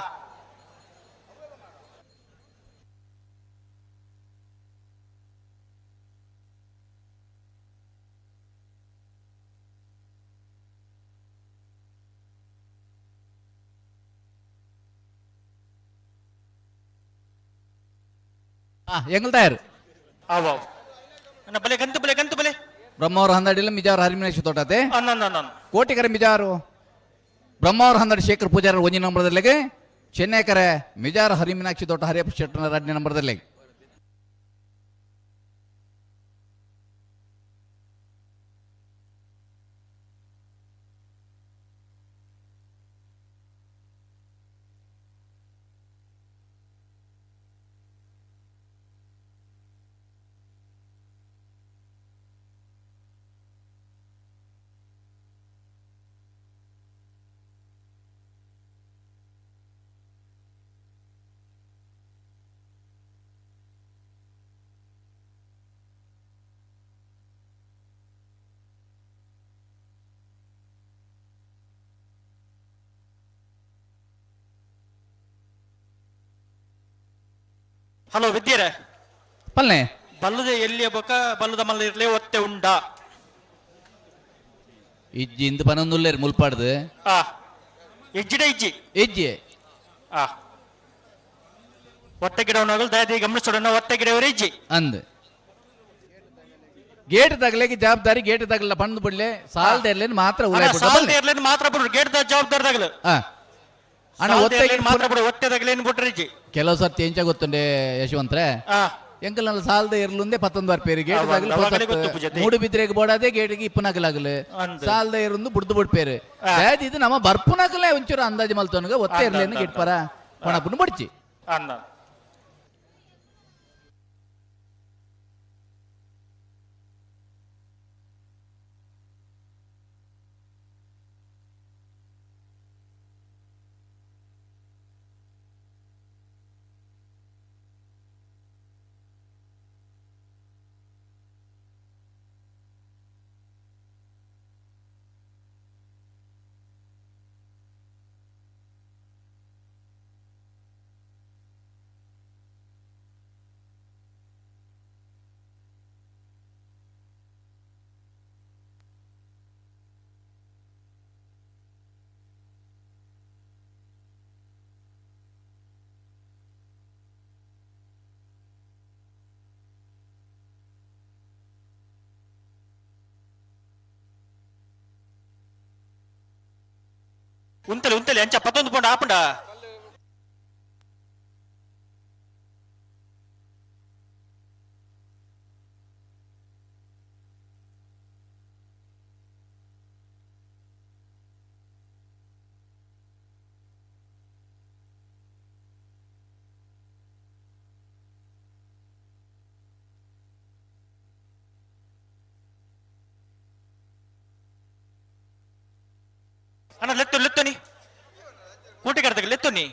ಎಂಗಲ್ ತಯಾರು ಅಣ್ಣ ಬಲೆ ಗಂತು ಬಲೆ ಗಂತು ಬಲೆ ಬ್ರಹ್ಮವ್ರ ಹಂದಡಿಲ್ಲ ಮಿಜಾರು ಹರಿಮಿನೇಶ್ ತೋಟತೆ ಅನ್ನ ಕೋಟಿಕರೆ ಮಿಜಾರು ಬ್ರಹ್ಮವ್ರ ಹಂದಡಿ ಶೇಖರ್ ಪೂಜಾರ 1 ನಂಬರ್ದಲ್ಲಿಗೆ ಚೆನ್ನೈ ಕರೆ ಮಿಜಾರು ಹರಿಮೀನಾಕ್ಷಿ ತೋಟ ಹರಿಯಪ್ಪ ಶೆಟ್ಟನ 2ನೇ ನಂಬರ್ದಲ್ಲಿ. ಹಲೋ ವಿದ್ಯರೇ ಪಲ್ನೆ ಬಲ್ಲದ ಎಲ್ಲಿಯ ಬೊಕ ಬಲ್ಲದ ಮಲ್ಲ ಇರ್ಲಿ ಒತ್ತೆ ಉಂಡ ಇಜ್ಜಿ ಇಂದು ಪನೊಂದುಲ್ಲೇರು ಮುಲ್ಪಾಡ್ದು ಆ ಇಜ್ಜಿಡ ಇಜ್ಜಿ ಇಜ್ಜಿ ಆ ಒತ್ತೆ ಗಿಡವನಾಗಲು ದಯದಿ ಗಮನಿಸೋಣ ಒತ್ತೆ ಗಿಡವರೇ ಇಜ್ಜಿ ಅಂದ್ ಗೇಟ್ ತಗಲೆಗೆ ಜವಾಬ್ದಾರಿ ಗೇಟ್ ತಗಲ ಪಂದ್ ಬಿಡ್ಲೆ ಸಾಲ್ದ ಮಾತ್ರ ಸಾಲ್ದ ಎರ್ಲೇನ್ ಮಾತ್ರ ಬಿಡು ಗೇಟ್ the ಜವಾಬ್ದಾರಿ ತಗಲು. ಅಣ್ಣ ಒತ್ತೆ ಮಾತ್ರ ಬಿಡು, ಒತ್ತೆ ತಗಲೇನ್ ಬಿಟ್ರಿಜಿ. ಕೆಲವು ಸರ್ತಿ ಎಂಚ ಗೊತ್ತುಂಡೆ ಯಶವಂತ್ರೆ, ಎಂಕಲ್ನಲ್ಲ ಸಾಲದ ಇರ್ಲುಂದೆ ಪತ್ತೊಂದು ಪೇರು ಗೇಟ್ ತಗಲು ಮೂಡು ಬಿದ್ರೆಗೆ ಬೋಡಾದೆ ಗೇಟಿಗೆ ಇಪ್ಪನಕಲಾಗಲು ಸಾಲದ ಇರುಂದು ಬುಡ್ದು ಬಿಡ್ಪೇರು. ಇದು ನಮ್ಮ ಬರ್ಪುನಕಲೇ ಒಂಚೂರು ಅಂದಾಜು ಮಲ್ತೋನ್ಗ ಒತ್ತೆ ಇರ್ಲೇನು ಗೇಟ್ ಪರ ಕೊಣಪುನ ಬಡ್ಚಿ. ಉಂತಲೆ ಉಂತಲೆ ಅಂಚ ಪತ್ತೊಂದು ಪೌಂಡ್ ಆಪುಂಡ. ಅಣ್ಣ ಲೆತ್ತು ಲೆತ್ತುನಿ ಕೂಟಿ ಕಡ್ದಾಗ ಲೆತ್ತುನಿ.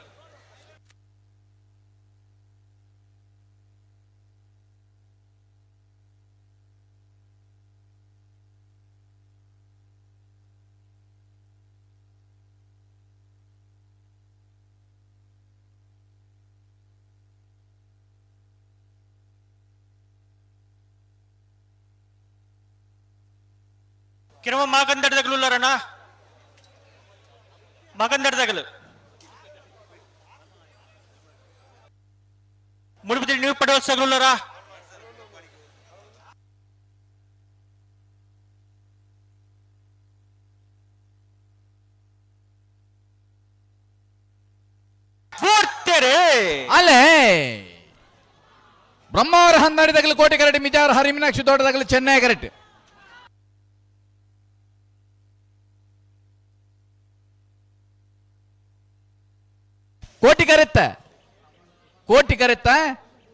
ಕಿರಮ ಮಾಗಂದಡ್ದಾಗಲುಲ್ಲರಣ್ಣ ಮಗಂದಡ್ದಾಗಲು ಮುಡುಬಿದ್ರಿ ನೀವು ಪಡವಲ್ಸಗಲುಲ್ಲರ. ಅಲ್ಲೇ ಬ್ರಹ್ಮಾವರ ಹಂದಾಡಿದಾಗಲು ಕೋಟೆ ಕರಡಿ ಮಿಜಾರ್ ಹರಿಮೀನಾಕ್ಷಿ ದೊಡ್ಡದಾಗಲು ಚೆನ್ನೈ ಕರೆಕ್ಟ್. ಕೋಟಿ ಕರೆತ್ತ ಕೋಟಿ ಕರೆತ್ತ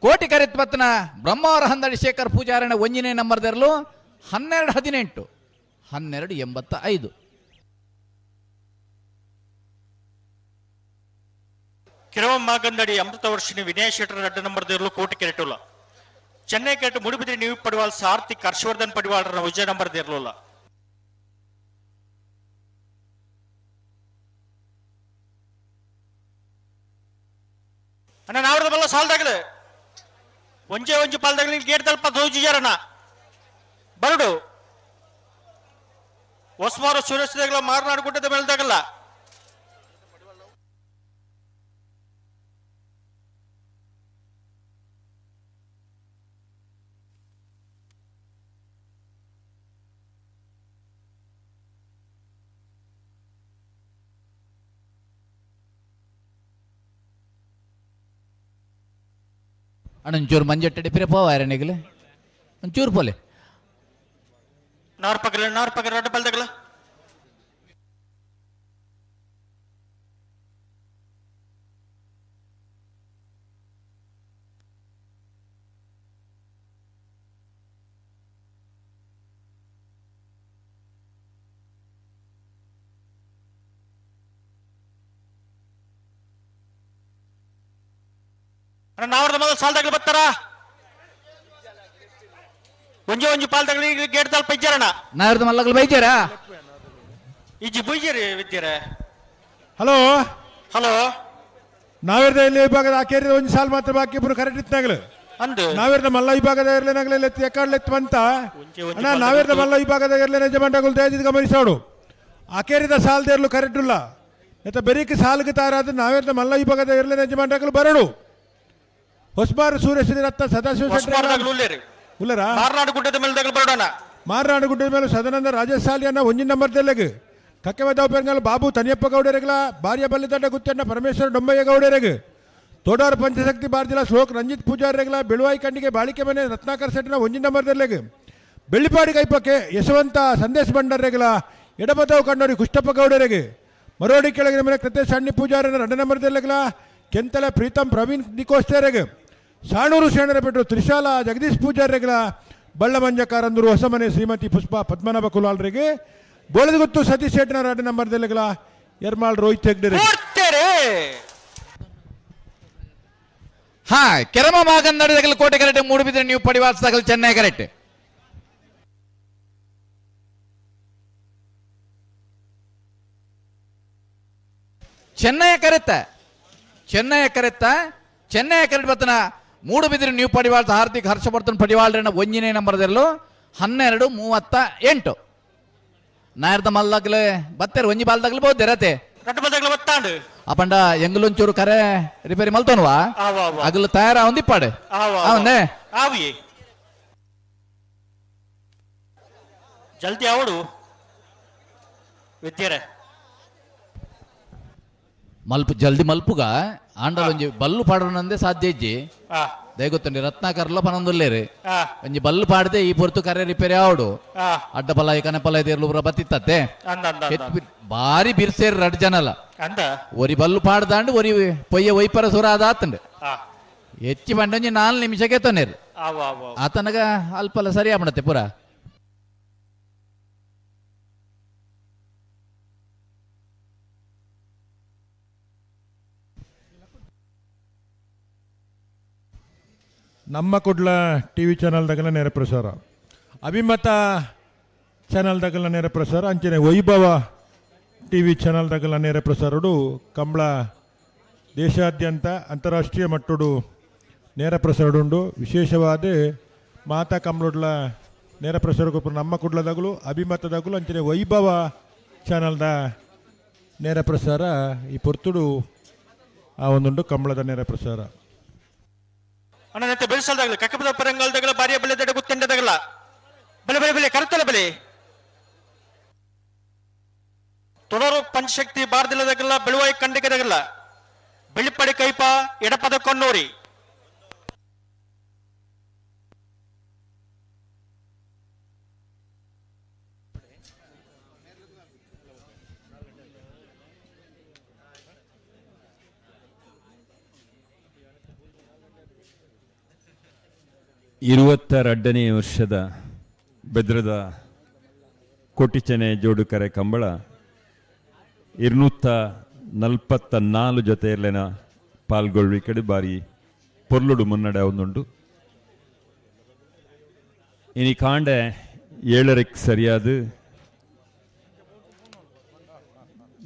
ಕೋಟಿ ಕರೆತ್ ಪತ್ನ ಬ್ರಹ್ಮಾವರ ಹಂದಡಿ ಶೇಖರ್ ಪೂಜಾರಣ ಒಂಜನೇ ನಂಬರ್ದರಲು 12 18 12 85. ಕಿರವ ಮಾಗಂದಡಿ ಅಮೃತ ವರ್ಷಿಣಿ ವಿನಯ ಶೆಟ್ಟರ್ ಅಡ್ಡ ನಂಬರ್ ದೇರ್ಲು ಕೋಟಿ ಕೆರೆಟುಲ್ಲ. ಚೆನ್ನೈ ಕೆರೆಟು ಮುಡುಬಿದ್ರಿ ನೀವು ಪಡಿವಾಲ್ ಸಾರ್ಥಿಕ್ ಹರ್ಷವರ್ಧನ್ ಪಡಿವಾಳ್ರ ವಿಜಯ ನಂಬರ್ ದೇರ್ಲುಲ್ಲ. ಅಣ್ಣ ನಾವ್ರದ ಬಲ್ಲ ಸಾಲ್ದಾಗಲು ಒಂಜೆ ಒಂಜಿ ಪಾಲ್ದಾಗಲಿ ಗೇಟ್ ತಲ್ಪ ದೋಜಿಜಾರಣ್ಣ ಬರಡು ಹೊಸ್ಮಾರು ಸುರೇಶ್ ಮಾರನಾಡು ಗುಡ್ಡದ ಮೇಲ್ದಾಗಲ್ಲ. ಅಣ್ಣ ಒಂಚೂರು ಮಂಜಟ್ಟಡಿ ಪಿರ ಪೋವಾರಣಿಗಲೆ ಒಂಚೂರು ಪೋಲೆ ನಾರ್ ಪಗಲ ನಾರ್ ಪಗಲ ಅಡ್ಡ ಬಲ್ದಗಲ. ಅಣ್ಣ ನಾವ್ರದ ಮೊದಲು ಸಾಲ್ದಾಗಲಿ ಬರ್ತಾರ ಒಂಜೆ ಒಂಜಿ ಪಾಲ್ದಾಗಲಿ ಗೇಟ್ ತಲ್ಪ ಇಜ್ಜಾರಣ್ಣ. ನಾವ್ರದ ಮಲ್ಲಗಲು ಬೈಜಾರ ಇಜ್ಜಿ ಬೈಜಾರಿ ವಿದ್ಯಾರ. ಹಲೋ ಹಲೋ ನಾವೇರ್ದ ಇಲ್ಲಿ ವಿಭಾಗದ ಆಕೇರಿದ ಒಂದು ಸಾಲ್ ಮಾತ್ರ ಬಾಕಿ ಇಬ್ಬರು ಕರೆಕ್ಟ್ ಇತ್ತಾಗಲು ಅಂದು ನಾವೇರ್ದ ಮಲ್ಲ ವಿಭಾಗದ ಇರ್ಲೇನಾಗಲೇ ಎಕ್ಕಾಡ್ಲೆತ್ತು ಬಂತ ಅಣ್ಣ. ನಾವೇರ್ದ ಮಲ್ಲ ವಿಭಾಗದ ಇರ್ಲೇನ ಜಮಂಡಗಳು ದಯದಿದ್ದು ಗಮನಿಸೋಡು. ಆಕೇರಿದ ಸಾಲ್ದೇರ್ಲು ಕರೆಕ್ಟ್ ಇಲ್ಲ ಎತ್ತ ಬೆರೀಕ್ ಸಾಲ್ಗೆ ತಾರಾದ ನಾವೇರ್ದ ಮಲ್ಲ ವಿಭಾಗದ ಇರ್ಲೇನ ಜಮಂಡಗಳು ಬರಡು. ಹೊಸಬಾರು ಸೂರ್ಯಶ್ರೀ ರತ್ನ ಸದಾಶಿವ ಉಲ್ಲರಾ ಮಾರ್ನಾಡು ಗುಡ್ಡದ ಮೇಲೆ ದಗಲ್ ಬರೋಣ ಮಾರನಾಡು ಗುಡ್ಡದ ಮೇಲೆ ಸದಾನಂದ ರಾಜೇಶ್ ಸಾಲಿಯನ್ನ ಒಂಜಿನ ನಂಬರ್ ದೆಲ್ಲೆಗ್ ಕಕ್ಕೆಮದಾವ್ ಪೆರಂಗಲ್ ಬಾಬು ತನಿಯಪ್ಪ ಗೌಡರೆಗ್ಲ ಬಾರ್ಯ ಬಲ್ಲಿದಡ್ಡ ಗುತ್ತಣ್ಣ ಪರಮೇಶ್ವರ ಡೊಂಬಯ್ಯ ಗೌಡರೆಗ್ ತೋಡಾರ್ ಪಂಚಶಕ್ತಿ ಬಾರ್ದಿಲ ಶ್ಲೋಕ್ ರಂಜಿತ್ ಪೂಜಾರಿರೆಗ್ಲ ಬೆಳುವಾಯಿ ಕಂಡಿಗೆ ಬಾಳಿಕೆ ಮನೆ ರತ್ನಾಕರ್ ಶೆಟ್ಟಿನ ಒಂಜಿನ ನಂಬರ್ ದೆಲ್ಲೆಗ್ ಬೆಳ್ಳಿಪಾಡಿ ಕೈಪಕ್ಕೆ ಯಶವಂತ ಸಂದೇಶ್ ಭಂಡಾರೆಗ್ಲ ಎಡಬದವ್ ಕಣ್ಣೋರಿ ಕುಷ್ಟಪ್ಪ ಗೌಡರೆಗ್ ಮರೋಡಿ ಕೆಳಗಿನ ಮನೆ ಕೃತೇಶ್ ಸಣ್ಣಿ ಪೂಜಾರನ ಎರಡು ನಂಬರ್ ದೆಲ್ಲೆಗ್ಲ ಕೆಂತಲೆ ಪ್ರೀತಂ ಪ್ರವೀಣ್ ನಿಕೋಸ್ತೇರೆಗ್ ಸಾಣೂರು ಶರಣರಪೇಟು ತ್ರಿಶಾಲ ಜಗದೀಶ್ ಪೂಜಾರಿರೆಗ್ಲ ಬಳ್ಳಮಂಜಕಾರಂದರು ಹೊಸಮನೆ ಶ್ರೀಮತಿ ಪುಷ್ಪ ಪದ್ಮನಾಭ ಕುಲಾಲ್ರಿಗೆ ಬೋಳದಗುತ್ತು ಸತೀಶ್ ಶೆಟ್ಟಿನ ಎರಡು ನಂಬರ್ ದೆಲ್ಲೆಗ್ಲ ಎರ್ಮಾಳ್ ರೋಹಿತ್ ಹೆಗ್ಡೆರಿಗೆ. ಹಾ ಕೆರಮ ಮಾಗಂದಡಿ ಕೋಟೆ ಕರೆಕ್ಟ್ ಮೂಡುಬಿದ್ರೆ ನೀವು ಪಡಿವಾಸ ಚೆನ್ನೈ ಕರೆಕ್ಟ್ ಚೆನ್ನೈ ಕರೆತ್ತ ಚೆನ್ನೈ ಕರೆತ್ತ ಚೆನ್ನೈ ಕರೆಕ್ಟ್ ಬತ್ತನ ಮೂಡುಬಿದ್ರೆ ನೀವು ಪಡಿವಾಳ್ತ ಹಾರ್ದಿಕ್ ಹರ್ಷವರ್ಧನ್ ಪಡಿವಾಳ್ರನ್ನ ಒಂಜಿನೇ ನಂಬರ್ದಲ್ಲೂ 12:38 ನಾಯರ್ದ ಮಲ್ದಾಗ್ಲೆ ಬತ್ತೇರು ಒಂಜಿ ಬಾಲ್ದಾಗ್ಲೆ ಬೋದೇರತೆ ರಡ್ಡು ಬದಗ್ಲ ಬತ್ತಾಂಡು ಅಪಂಡ ಎಂಗಲೊಂಚೂರು ಕರೆ ರಿಪೇರಿ ಮಲ್ತೋನ್ವಾ ಆವ ಆವ ಅಗಲು ತಯಾರ ಒಂದಿಪ್ಪಾಡು ಆವ ಅವನ್ನೇ ಆವಿಯೇ ಜಲ್ದಿ ಅವಡು ವಿದ್ಯರೆ ಮಲ್ಪು ಜಲ್ದಿ ಮಲ್ಪುಗ ಆಂಡಲ ಒಂಜಿ ಬಲ್ಲು ಪಾಡೋಣಂದೇ ಸಾಧ್ಯ ಇಜ್ಜಿ ದಯಗೊತ್ತುಂಡಿ ರತ್ನಾಕರ್ಲ ಪನೊಂದುಲ್ಲೇರು ಒಂಜಿ ಬಲ್ಲು ಪಾಡದೆ ಈ ಪೊರ್ತು ಕರೆ ರಿಪೇರಿ ಆವಡು ಅಡ್ಡ ಪಲಾಯಿ ಕನೆ ಪಲಾಯಿ ದೇರ್ಲು ಪೂರ ಬತ್ತಿತ್ತತ್ತೆ ಅಂದ ಅಂದ ಅಂದ ಹೆಚ್ಚು ಬಾರಿ ಬಿರ್ಸೇರು ರಡ್ ಜನಲ ಅಂದ ಒರಿ ಬಲ್ಲು ಪಾಡ್ದಾಂಡು ಒರಿ ಪೊಯ್ಯ ಒಯ್ಪರ ಸುರ ಅದಾತಂಡು ಹೆಚ್ಚಿ ಬಂಡ ಒಂಜಿ 4 ನಿಮಿಷಕ್ಕೆ ತೊನ್ನೇರು ಆವ ಆವ ಆತನಗ ಅಲ್ಪಲ್ಲ ಸರಿ ಆಗ್ಬಿಡತ್ತೆ ಪೂರ. ನಮ್ಮ ಕುಡ್ಲ ಟಿ ವಿ ಚಾನಲ್ದಾಗಲ ನೇರ ಪ್ರಸಾರ, ಅಭಿಮತ ಚಾನಲ್ದಾಗಲ ನೇರ ಪ್ರಸಾರ, ಅಂಚನೆ ವೈಭವ ಟಿ ವಿ ಚಾನಲ್ದಾಗಲ ನೇರ ಪ್ರಸಾರಡು ಕಂಬಳ ದೇಶಾದ್ಯಂತ ಅಂತಾರಾಷ್ಟ್ರೀಯ ಮಟ್ಟಡು ನೇರ ಪ್ರಸಾರಡುಂಡು. ವಿಶೇಷವಾದ ಮಾತಾ ಕಂಬಳೊಡ್ಲ ನೇರ ಪ್ರಸಾರ ನಮ್ಮ ಕುಡ್ಲದಾಗಲು ಅಭಿಮತದಾಗಲು ಅಂಚನೆ ವೈಭವ ಚಾನಲ್ದ ನೇರ ಪ್ರಸಾರ ಈ ಪೊರ್ತುಡು ಆ ಒಂದುಂಡು ಕಂಬಳದ ನೇರ ಪ್ರಸಾರ. ಅಣ್ಣನಂತೆ ಬೆಳೆಸಲ್ದಾಗಲ ಕಕ್ಕಬದ ಪರಂಗಲ್ದಾಗಲ ಬಾರಿಯ ಬೆಲೆ ದಡ ಗುತ್ತೆಂಡದಾಗಲ ಬೆಲೆ ಬೆಲೆ ಬೆಲೆ ಕರ್ತಲ ಬೆಲೆ ತೊಡರು ಪಂಚಶಕ್ತಿ ಬಾರದಿಲ್ಲದಾಗಲ್ಲ ಬೆಳುವಾಯಿ ಕಂಡಿಗೆದಾಗಲ್ಲ ಬೆಳ್ಳಿಪಡಿ ಕೈಪ ಎಡಪದ ಕೊನ್ನೂರಿ ಇರುವತ್ತೆರಡನೇ ವರ್ಷದ ಬೆದ್ರದ ಕೋಟಿಚೆನೆ ಜೋಡುಕರೆ ಕಂಬಳ 244 ಜೊತೆಯಲ್ಲೇನ ಪಾಲ್ಗೊಳ್ಳುವಿಕೆಡು ಬಾರಿ ಪೊರ್ಲುಡು ಮುನ್ನಡೆ ಒಂದುಂಡು. ಇನಿ ಕಾಂಡೆ 7ಕ್ಕೆ ಸರಿಯಾದ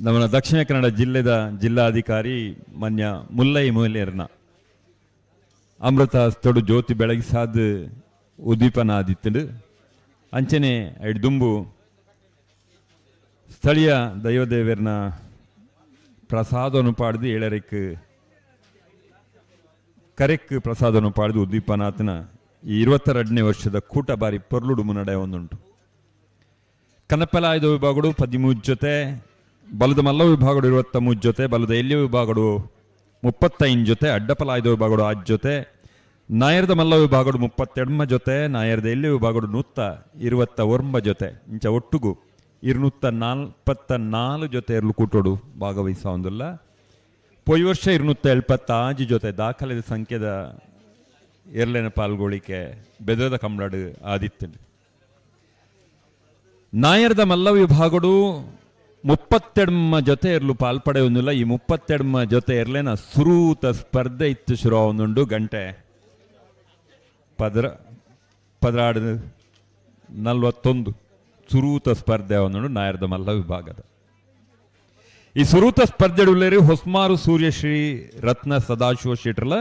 ನಮ್ಮ ದಕ್ಷಿಣ ಕನ್ನಡ ಜಿಲ್ಲೆದ ಜಿಲ್ಲಾಧಿಕಾರಿ ಮಾನ್ಯ ಮುಲ್ಲೈ ಮೊಯ್ಲಿಯರ್ನ ಅಮೃತ ಹಸ್ತಡು ಜ್ಯೋತಿ ಬೆಳಗಿಸಾದ ಉದ್ದೀಪನ ಆದಿತ್ತಂಡು. ಅಂಚನೆ ದುಂಬು ಸ್ಥಳೀಯ ದೈವದೇವರನ ಪ್ರಸಾದವನ್ನು ಪಾಡ್ದು 7ಕ್ಕೆ ಕರೆಕ್ ಪ್ರಸಾದವನ್ನು ಪಾಡ್ದು ಉದ್ದೀಪನಾಥನ ಈ 22ನೇ ವರ್ಷದ ಕೂಟ ಬಾರಿ ಪೊರ್ಲುಡು ಮುನ್ನಡೆ ಒಂದುಂಟು. ಕನಪಲಾಯದ ವಿಭಾಗಡು 13 ಜೊತೆ, ಬಲದ ಮಲ್ಲ ವಿಭಾಗಡು 23 ಜೊತೆ, ಬಲದ ಎಲ್ಲಿಯ ವಿಭಾಗಡು 35 ಜೊತೆ, ಅಡ್ಡಪಲಾಯದ ವಿಭಾಗಡು 6 ಜೊತೆ, ನಾಯರದ ಮಲ್ಲ ವಿಭಾಗಡು 32 ಜೊತೆ, ನಾಯರದ ಎಲ್ಲಿ ವಿಭಾಗಡು 129 ಜೊತೆ, ಇಂಚ ಒಟ್ಟುಗು 244 ಜೊತೆ ಇರಲು ಕೂಟೋಡು ಭಾಗವಹಿಸ ಒಂದಿಲ್ಲ. ಪೊಯ್ ವರ್ಷ 276 ಜೊತೆ ದಾಖಲೆದ ಸಂಖ್ಯೆದ ಎರ್ಲೆನ ಪಾಲ್ಗೊಳಿಕೆ ಬೆದರದ ಕಂಬಳಡು ಆದಿತ್ತು. ನಾಯರದ ಮಲ್ಲ ವಿಭಾಗಡು 32 ಜೊತೆ ಇರಲು ಪಾಲ್ಪಡೆಯೊಂದಿಲ್ಲ. ಈ 32 ಜೊತೆ ಇರಲೇನ ಸುರೂತ ಸ್ಪರ್ಧೆ ಇತ್ತು ಶುರು ಒಂದುಂಡು. ಗಂಟೆ 16:41 ಸುರೂತ ಸ್ಪರ್ಧೆ ಒಂದುಂಡು ನಾಯರದ ಮಲ್ಲ ವಿಭಾಗದ. ಈ ಸುರೂತ ಸ್ಪರ್ಧೆಡುಳ್ಳೇರಿ ಹೊಸ್ಮಾರು ಸೂರ್ಯಶ್ರೀ ರತ್ನ ಸದಾಶಿವ ಶೆಟ್ರಲ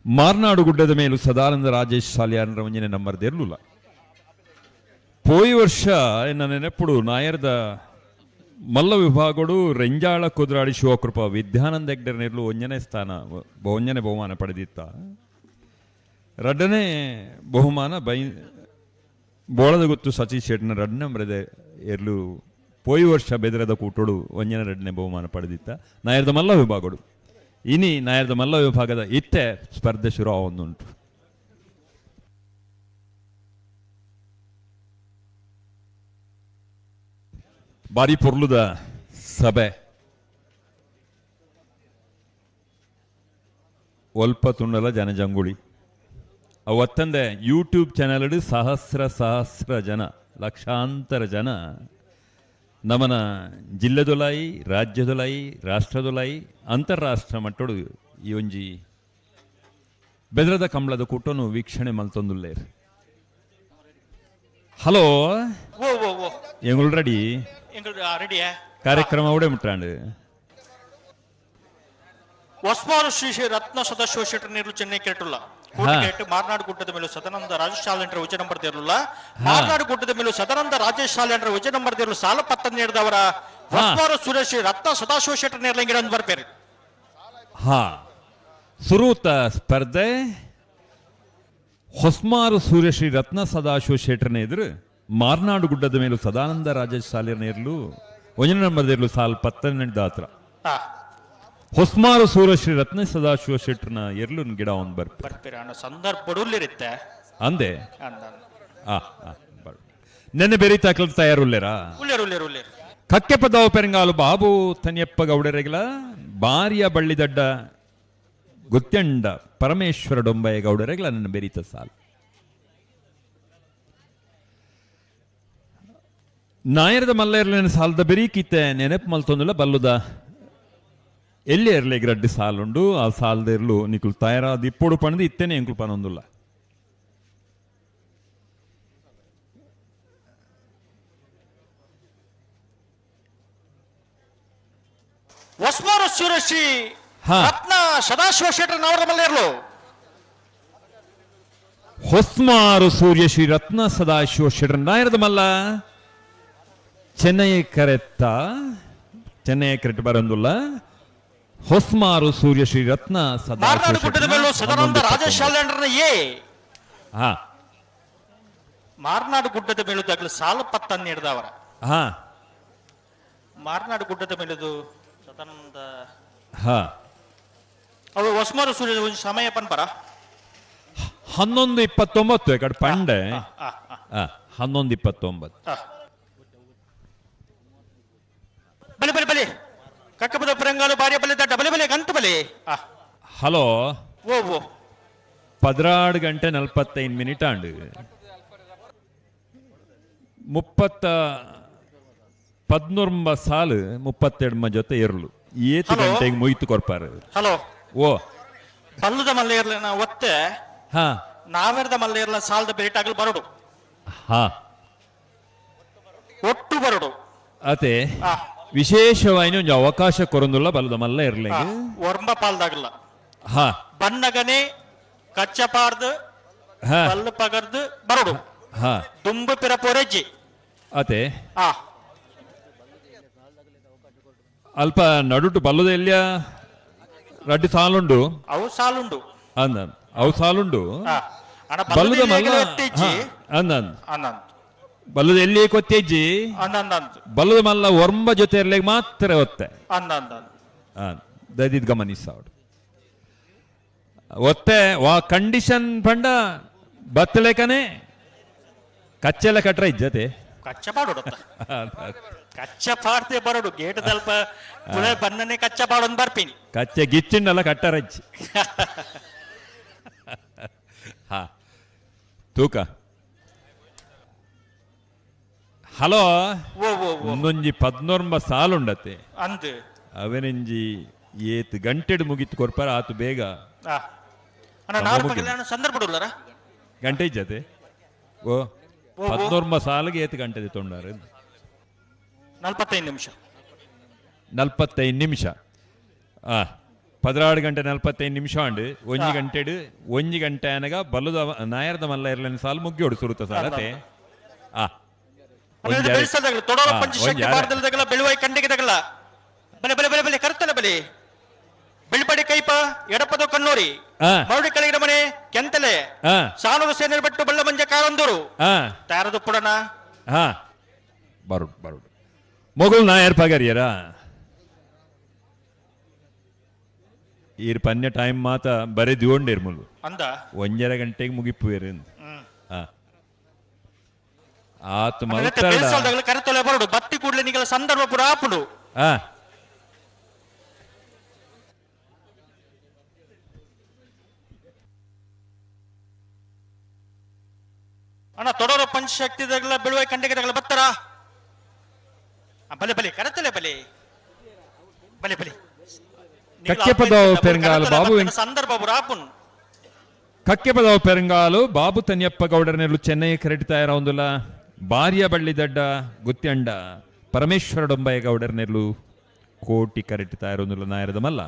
ಮಾರ್ನಾಡು ಗುಡ್ಡದ ಮೇಲೂ ಸದಾನಂದ ರಾಜೇಶ್ ಸಾಲಿಯಾನರ ಒಂಜಿನ ನಂಬರ್ದಿರಲಿಲ್ಲ. ಪೋಯಿ ವರ್ಷ ಎನ್ನ ನೆನಪುಡು ನಾಯರದ ಮಲ್ಲ ವಿಭಾಗಡು ರೆಂಜಾಳ ಕುದ್ರಾಡಿ ಶಿವಕೃಪಾ ವಿದ್ಯಾನಂದ ಹೆಗ್ಡೆರ್ನಿರ್ಲು ಒಂಜನೇ ಸ್ಥಾನ ಒಂಜನೇ ಬಹುಮಾನ ಪಡೆದಿತ್ತ. ರಡ್ಡನೇ ಬಹುಮಾನ ಬೈ ಬೋಳದ ಗೊತ್ತು ಸತೀಶ್ ಶೆಟ್ನ ರಡ್ಡನೇ ನಂಬರದ ಎರ್ಲು ಪೋಯಿ ವರ್ಷ ಬೆದರದ ಕೂಟೋಡು ಒಂಜನ ರಡ್ಡನೇ ಬಹುಮಾನ ಪಡೆದಿತ್ತ ನಾಯರ್ದ ಮಲ್ಲ ವಿಭಾಗಡು. ಇನಿ ನಾಯರ್ದ ಮಲ್ಲ ವಿಭಾಗದ ಇತ್ತೆ ಸ್ಪರ್ಧೆ ಶುರು ಆವೊಂದುಂಟು. ಬಾರಿ ಪೊರ್ಲುದ ಸಭೆ ಒಲ್ಪ ತುಂಡಲ ಜನಜಂಗುಳಿ. ಅವತ್ತಂದೆ ಯೂಟ್ಯೂಬ್ ಚಾನೆಲ್ ಸಹಸ್ರ ಸಹಸ್ರ ಜನ, ಲಕ್ಷಾಂತರ ಜನ ನಮನ ಜಿಲ್ಲೆದೊಲಾಯಿ, ರಾಜ್ಯದೊಲಾಯಿ, ರಾಷ್ಟ್ರದೊಲಾಯಿ, ಅಂತಾರಾಷ್ಟ್ರ ಮಟ್ಟಡು ಈ ಒಂಜಿ ಬೆದರದ ಕಂಬಳದ ಕೂಟನು ವೀಕ್ಷಣೆ ಮಲ್ತೊಂದುಲ್ಲೇರ್. Hello, ಎಂಗುಲ್ ready? ಕಾರ್ಯಕ್ರಮ ಉಡೆ ಮುಟ್ಟಾಂಡು. ಹೊಸ್ಮಾರು ಶ್ರೀ ಶ್ರೀ ರತ್ನ ಸದಾಶಿವ ಶೆಟ್ಟರ್ ನೀರು ಚೆನ್ನೈ ಕೆಟ್ಟುಲ್ಲ ಕೋಟಿಗೇಟ್ ಮಾರ್ನಾಡು ಗುಡ್ಡದ ಮೇಲೂ ಸದಾನಂದ ರಾಜೇಶ್ ಶಾಲೆಂಡ್ರ ವಿಜಯ ನಂಬರ್ ದೇರ್ಲುಲ್ಲ. ಮಾರ್ನಾಡು ಗುಡ್ಡದ ಮೇಲೂ ಸದಾನಂದ ರಾಜೇಶ್ ಶಾಲೆಂಡ್ರ ವಿಜಯ ನಂಬರ್ ದೇರ್ಲು ಸಾಲ ಪತ್ತ ನೀಡಿದವರ ಹೊಸ್ಮಾರು ಸುರೇಶ್ ರತ್ನ ಸದಾಶಿವ ಶೆಟ್ಟರ್ ನೇರ್ಲಂಗಿಡ ಬರ್ಪೇರು. ಹಾ, ಸುರೂತ ಸ್ಪರ್ಧೆ ಹೊಸ್ಮಾರು ಸೂರ್ಯಶ್ರೀ ರತ್ನ ಸದಾಶಿವ ಶೆಟ್ಟರ್ನ ಎದುರು ಮಾರ್ನಾಡು ಗುಡ್ಡದ ಮೇಲೂ ಸದಾನಂದ ರಾಜೇಶ್ ಸಾಲಿಯರ್ ನೇರ್ಲು ಒಂಜನ ನಂಬರ್ ದೇರ್ಲು ಸಾಲ್ ಪತ್ತನೆಂಟು ಹತ್ರ. ಹೊಸ್ಮಾರು ಸೂರ್ಯಶ್ರೀ ರತ್ನ ಸದಾಶಿವ ಶೆಟ್ಟರ್ನ ಎರ್ಲು ಗಿಡ ಒಂದು ಬರ್ಪೇರ ಸಂದರ್ಭ ಅಂದೆ. ನೆನ್ನೆ ಬೇರೆ ತಾಕಲ್ ತಯಾರುಲ್ಲೇರಾ? ಕಕ್ಕೆ ಪದಾವ ಪೆರಂಗಾಲು ಬಾಬು ತನಿಯಪ್ಪ ಗೌಡರೆಗಲ ಬಾರಿಯ ಬಳ್ಳಿದಡ್ಡ ಗೊತ್ತೆಂಡ ಪರಮೇಶ್ವರ ಡೊಂಬಯ್ಯ ಗೌಡರೆಗಲ ನನ್ನ ಬೆರೀತ ಸಾಲು. ನಾಯರದ ಮಲ್ಲ ಸಾಲದ ಬೆರೀಕಿತ್ತೆ ನೆನಪು ಮಲ್ತೊಂದುಲ್ಲ ಬಲ್ಲುದ ಎಲ್ಲಿ ಎರ್ಲೆ ರಡ್ಡಿ ಸಾಲುಂಡು ಆ ಸಾಲದ ಇರ್ಲು ನಿಕುಲು ತಯಾರಾದ ಇಪ್ಪೊಡು ಪಣದು ಇತ್ತೇನೆ ಎಂಕುಲು ಪನೊಂದುಲ್ಲ. ಹೊಸ್ಮಾರು ಸೂರ್ಯಶ್ರೀ ರತ್ನ ಸದಾಶಿವ ಶೆಟ್ಟರ್ ನವರ ಮಲ್ಲೇರ್ಲು. ಹೊಸ್ಮಾರು ಸೂರ್ಯಶ್ರೀ ರತ್ನ ಸದಾಶಿವ ಶೆಟ್ಟರ್ ನಾಯರದ ಮಲ್ಲ ಚೆನ್ನೈ ಕರೆತ್ತ ಚೆನ್ನೈ ಕರೆಟ್ ಬರಂದುಲ್ಲ. ಹೊಸ್ಮಾರು ಸೂರ್ಯಶ್ರೀ ರತ್ನ ಮಾರ್ನಾಡು ಗುಡ್ಡದ ಮೇಲೂ ಸದಾನಂದ ರಾಜೇಶ್ ಶಾಲೆಂಡ್ರನ ಎ ಹಾ ಮಾರ್ನಾಡು ಗುಡ್ಡದ ಮೇಲೂ ದಾಖಲು ಸಾಲ ಪತ್ತ ನೀಡಿದವರ. ಹಾ, ಮಾರ್ನಾಡು ಗುಡ್ಡದ ಮೇಲದು ಸದಾನಂದ ಹಾ ಅವು ಹೊಸ್ಮಾರು ಸೂರ್ಯ ಒಂದು ಸಮಯ ಪನ್ಪರ 11:29 ಕಡೆ ಪಂಡೆ 11:29. ಬಲೆ ಬಲೆ ಬಲೆ ಕಕ್ಕಪದ ಪರಂಗಾಲು ಬಾರಿಯ ಬಲೆ ದಡ್ಡ ಬಲೆ ಬಲೆ ಗಂಟು ಬಲೆ. ಹಲೋ, ಓ ಓ 16 ಗಂಟೆ 45 ಮಿನಿಟ್ ಆಂಡು 13 ಸಾಲು 32 ಜೊತೆ ಇರಲು ಏತು ಗಂಟೆಗೆ ಮುಯ್ತು ಕೊರ್ಪಾರು. ಹಲೋ, ಓ ಪಲ್ಲದ ಮಲ್ಲೇರ್ಲ ಒತ್ತೆ ಹಾ ನಾವೆರದ ಮಲ್ಲೇರ್ಲ ಸಾಲದ ಬೇಟಾಗಲು ಬರಡು. ಹಾ, ಒಟ್ಟು ಬರಡು ಅತೆ ವಿಶೇಷವಾಗಿ ಒಂದು ಅವಕಾಶ ಕೊರಂದುಲ್ಲ ಬಲದ ಮಲ್ಲ ಇರ್ಲಿ. ಒರ್ಂಬ ಪಾಲ್ದಾಗಲ್ಲ. ಹಾ, ಬನ್ನಗನೆ ಕಚ್ಚಪಾರ್ದು ಬಲ್ಲು ಪಗರ್ದು ಬರಡು. ಹಾ, ದುಂಬು ಪಿರಪೋರೆಜ್ಜಿ ಅತೆ ಅಲ್ಪ ನಡುಟು ಬಲ್ಲದ ಎಲ್ಲಿಯ ರಡ್ಡಿ ಸಾಲುಂಡು ಅವು ಸಾಲುಂಡು ಅಂದ ಅವು ಸಾಲುಂಡು ಬಲ್ಲದ ಮಲ್ಲ ಅಂದ ಬಲ್ಲದ ಎಲ್ಲಿ ಕೊತ್ತೆಜ್ಜಿ ಬಲ್ಲದ ಮಲ್ಲ ಒರ್ಂಬ ಜೊತೆ ಇರ್ಲಿಕ್ಕೆ ಮಾತ್ರ ಒತ್ತೆ ದದಿದ್ ಗಮನಿಸಾವಡು ಒತ್ತೆ ವಾ ಕಂಡೀಷನ್ ಪಂಡ ಬತ್ತಲೇಕನೆ ಕಚ್ಚೆಲ್ಲ ಕಟ್ರ ಇಜ್ಜತೆ ಕಚ್ಚ ಪಾಡೋಡು ಕಚ್ಚ ಪಾಡ್ತೆ ಬರೋಡು ಗೇಟ್ ದಲ್ಪ ಪುಳೆ ಬನ್ನನೆ ಕಚ್ಚ ಪಾಡೊಂದು ಬರ್ಪಿನಿ ಕಚ್ಚೆ ಗಿಚ್ಚಿಂಡಲ್ಲ ಕಟ್ಟರಜ್ಜಿ. ಹಾ, ತೂಕ. ಹಲೋ, ಒಂದೊಂಜಿ 19 ಸಾಲುಂಡತೆ ಅಂದು ಅವನೆಂಜಿ ಏತ್ ಗಂಟೆಡು ಮುಗಿತು ಕೊರ್ಪಾರ ಆತು ಬೇಗ ಸಂದರ್ಭ ಗಂಟೆ ಇಜ್ಜತೆ ಓ 19 ಸಾಲಿಗೆ ಏತ್ ಗಂಟೆ ತೊಂಡಾರ 45 ನಿಮಿಷ 45 ನಿಮಿಷ. 16 ಗಂಟೆ 45 ನಿಮಿಷ ಅಂಡು ಒಂಜಿ ಗಂಟೆಡು ಒಂಜಿ ಗಂಟೆ ಅನಗ ಬಲ್ಲದ ನಾಯರದ ಮಲ್ಲ ಇರ್ಲೇನು ಸಾಲು ಮುಗ್ಯೋಡು ಸುರುತ ಸಾಲತೆ. ಆ ಬಲೆ ಬಲೆ ಬಲೆ ಬಲೆ ಕರ್ತಲ ಬಲೆ. ಬಿಳ್ಪಡಿ ಕೈಪ ಎಡಪದ ಕಣ್ಣೂರಿ ಮರುಡಿ ಕಳಿಗಿನ ಮನೆ ಕೆಂತಲೆ ಸಾನೂರು ಸೇನರ್ ಬೆಟ್ಟು ಬಳ್ಳಮಂಜ ಕಾರಂದೂರು ತಾರದು ಪುಡನ ಹಾ ಬರುಡ್ ಬರುಡ್ ಮೊಗಲ್ ನಾಯರ್ ಪಗರಿಯರ ಈರ್ ಪನ್ಯ ಟೈಮ್ ಮಾತ ಬರೀ ದಿವೊಂಡೇರ್ ಮುಲು ಅಂದ ಒಂಜರ ಗಂಟೆಗೆ ಮುಗಿಪುವೇರು ಆತ ಕರೆತೊಲೆ ಬರುಡು ಬತ್ತಿ ಕೂಡಲೇ ನಿಗಲ ಸಂದರ್ಭ ಪುರ ಆಪುಡು. ಅಣ್ಣ ತೊಡೋರ ಪಂಚಶಕ್ತಿ ಬೆಳುವ ಕಂಡಿಗೆ ಬತ್ತಾರ ಬಲೆ ಬಲೆ ಕರೆತಲೆ ಬಲೆ ಬಲೆ ಬಲೆ ಕಕ್ಕೆಪದವು ಪೆರಂಗಾಲು ಬಾಬು ಸಂದರ್ಭ ಪುರ ಆಪುನ್. ಕಕ್ಕೆಪದವು ಪೆರಂಗಾಲು ಬಾಬು ತನ್ಯಪ್ಪ ಗೌಡರನೆಲ್ಲು ಚೆನ್ನೈ ಕರೆಟ್ ತಯಾರೊಂದುಲ ಬಾರ್ಯ ಬಳ್ಳಿದಡ್ಡ ಗುತ್ಯಂಡ ಪರಮೇಶ್ವರ ಡೊಂಬಯ್ಯ ಗೌಡರನೆಲ್ಲು ಕೋಟಿ ಕರೆಟ್ ತಯಾರೊಂದುಲ ನಾಯರದ ಮಲ್ಲ.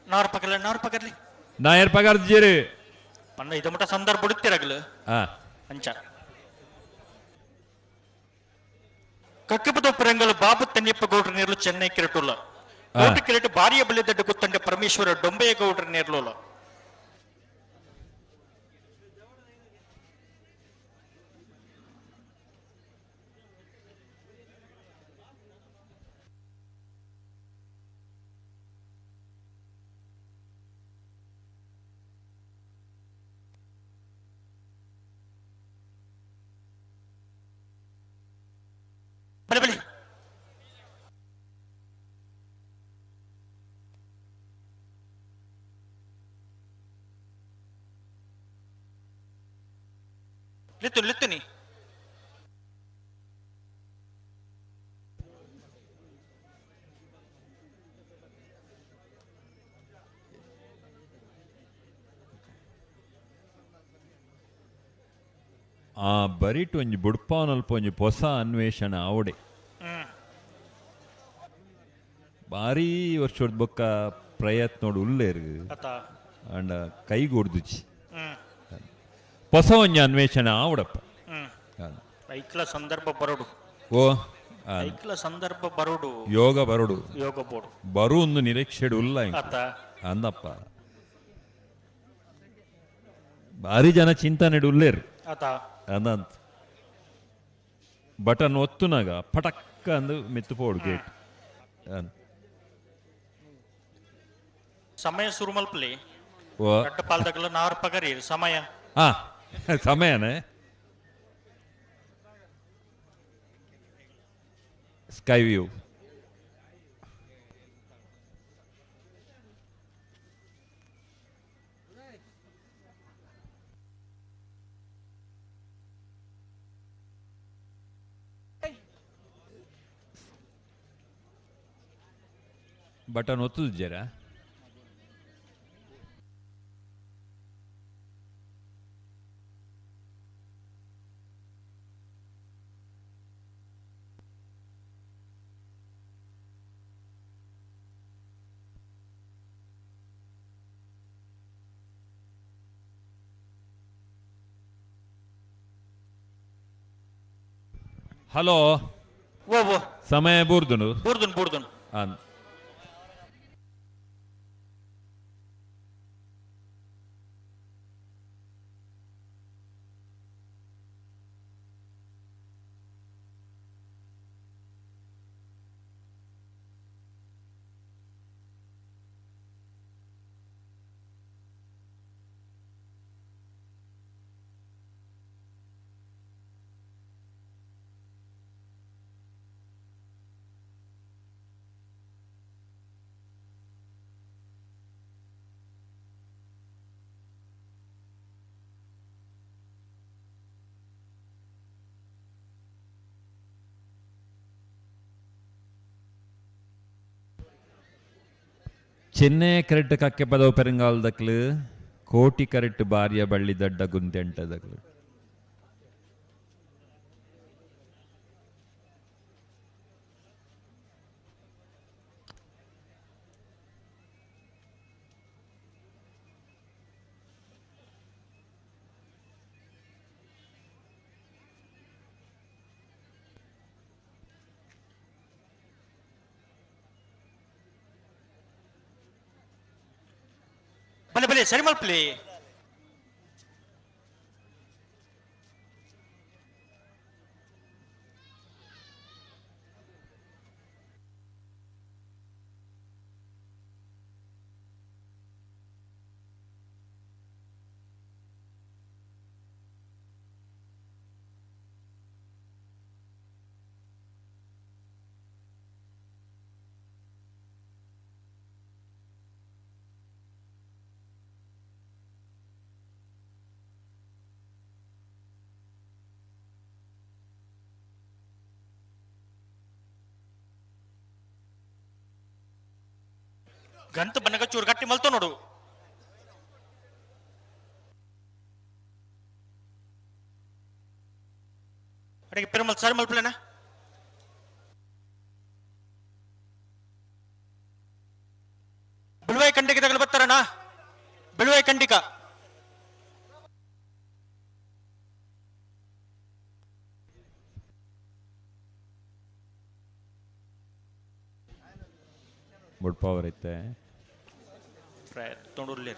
ನಾರ್ ಪಗರ್ಲಿ ನಾರ್ ಪಗರ್ಲಿ ನಾಯರ್ ಪಗಾರ್ಜಿರು ಪಂಡ ಇದು ಮುಟ ಸಂದರ್ಭ ಉಡುತ್ತಿರಗಲು ಅಂಚ ಕಕ್ಕೆಪದ ಪೆರಂಗಲು ಬಾಬು ತನ್ಯಪ್ಪ ಗೌಡ್ರ ನೇರ್ಲು ಚೆನ್ನೈ ಕಿರಟುಲ್ಲ ಕೋಟಿ ಕಿರಟು ಬಾರಿಯ ಬಳ್ಳಿದಡ್ಡ ಗುತ್ತಂಡ ಪರಮೇಶ್ವರ ಡೊಂಬೆಯ ಗೌಡ್ರ ನೇರ್ಲುಲ್ಲ. ಬಲೆ ಬಲೆ ಲಿತ್ತು ಲಿತ್ತುನಿ. ಆ ಬರಿಟ್ ಒಂಜಿ ಬುಡ್ಪಾನಲ್ಪ ಒಂಜಿ ಹೊಸ ಅನ್ವೇಷಣೆ ಆವಡೆ ಭಾರೀ ವರ್ಷದ ಬೊಕ್ಕ ಪ್ರಯತ್ನ ಉಲ್ಲೇರು ಅಂಡ ಕೈಗೂಡ್ದುಚಿ ಹೊಸ ಒಂಜಿ ಅನ್ವೇಷಣೆ ಆವಡಪ್ಪ. ಐಕ್ಲ ಸಂದರ್ಭ ಬರೋಡು. ಓ ಐಕ್ಲ ಸಂದರ್ಭ ಬರೋಡು. ಯೋಗ ಬರೋಡು. ಯೋಗ ಬೋಡು ಬರು ಒಂದು ನಿರೀಕ್ಷೆಡ್ ಉಲ್ಲ ಅಂದಪ್ಪ ಭಾರಿ ಜನ ಚಿಂತನೆ ಉಲ್ಲೇರು ಅಂದಂತ ಬಟನ್ ಒತ್ತುನಾಗ ಪಟಕ್ಕ ಅಂದು ಮೆತ್ತು ಪೋಡು ಗೇಟ್. ಸಮಯ ಶುರು ಮಲ್ಪಲಿ ಪಾಲ್ದಾಗಲ ನಾರು ಪಗರಿ ಸಮಯ ಹಾ ಸಮಯನೇ ಸ್ಕೈ ವ್ಯೂ ಬಟನ್ ಒತ್ತುದಿದ್ದೀರಾ? ಹಲೋ, ಸಮಯ ಬೂರ್ದುನು ಬೂರ್ದುನ್ ಬೂರ್ದುನ್. ಚೆನ್ನೈ ಕರೆಕ್ಟ್ ಕಕ್ಕೆ ಪದವು ಪೆರಂಗಾಲ್ ದಕ್ಲು ಕೋಟಿ ಕರೆಕ್ಟ್ ಬಾರಿಯ ಬಳ್ಳಿ ದಡ್ಡ ಗುಂತೆಂಟ ದಕ್ಲು. ಬಲೆ ಬಲೆ ಸರಿ ಮಲ್ಪಲಿ. ಗಂತ ಬನ್ನಗ ಚೂರು ಗಟ್ಟಿ ಮಲ್ತೋ ನೋಡು. ಅಡಿಗೆ ಪೆರುಮಲ್ ಸರಿ ಮಲ್ಪಲೇನಾ? ಬಿಳುವೈ ಖಂಡಿಗೆ ತಗಲು ಬರ್ತಾರಣ್ಣ, ಬಿಳುವೈ ಖಂಡಿಕ. ಗುಡ್ ಪವರ್ ಐತೆ. ತೊಗೊಂಡಿರ್ಲಿ.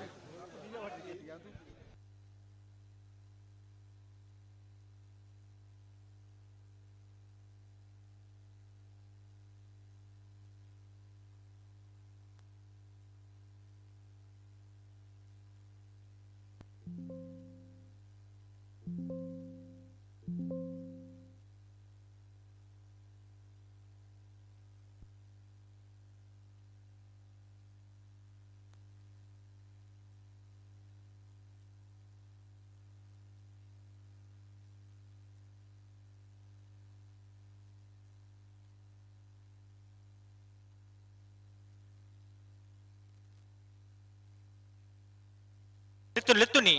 ಲೆತ್ತು ಲೆತ್ತು ನೀ.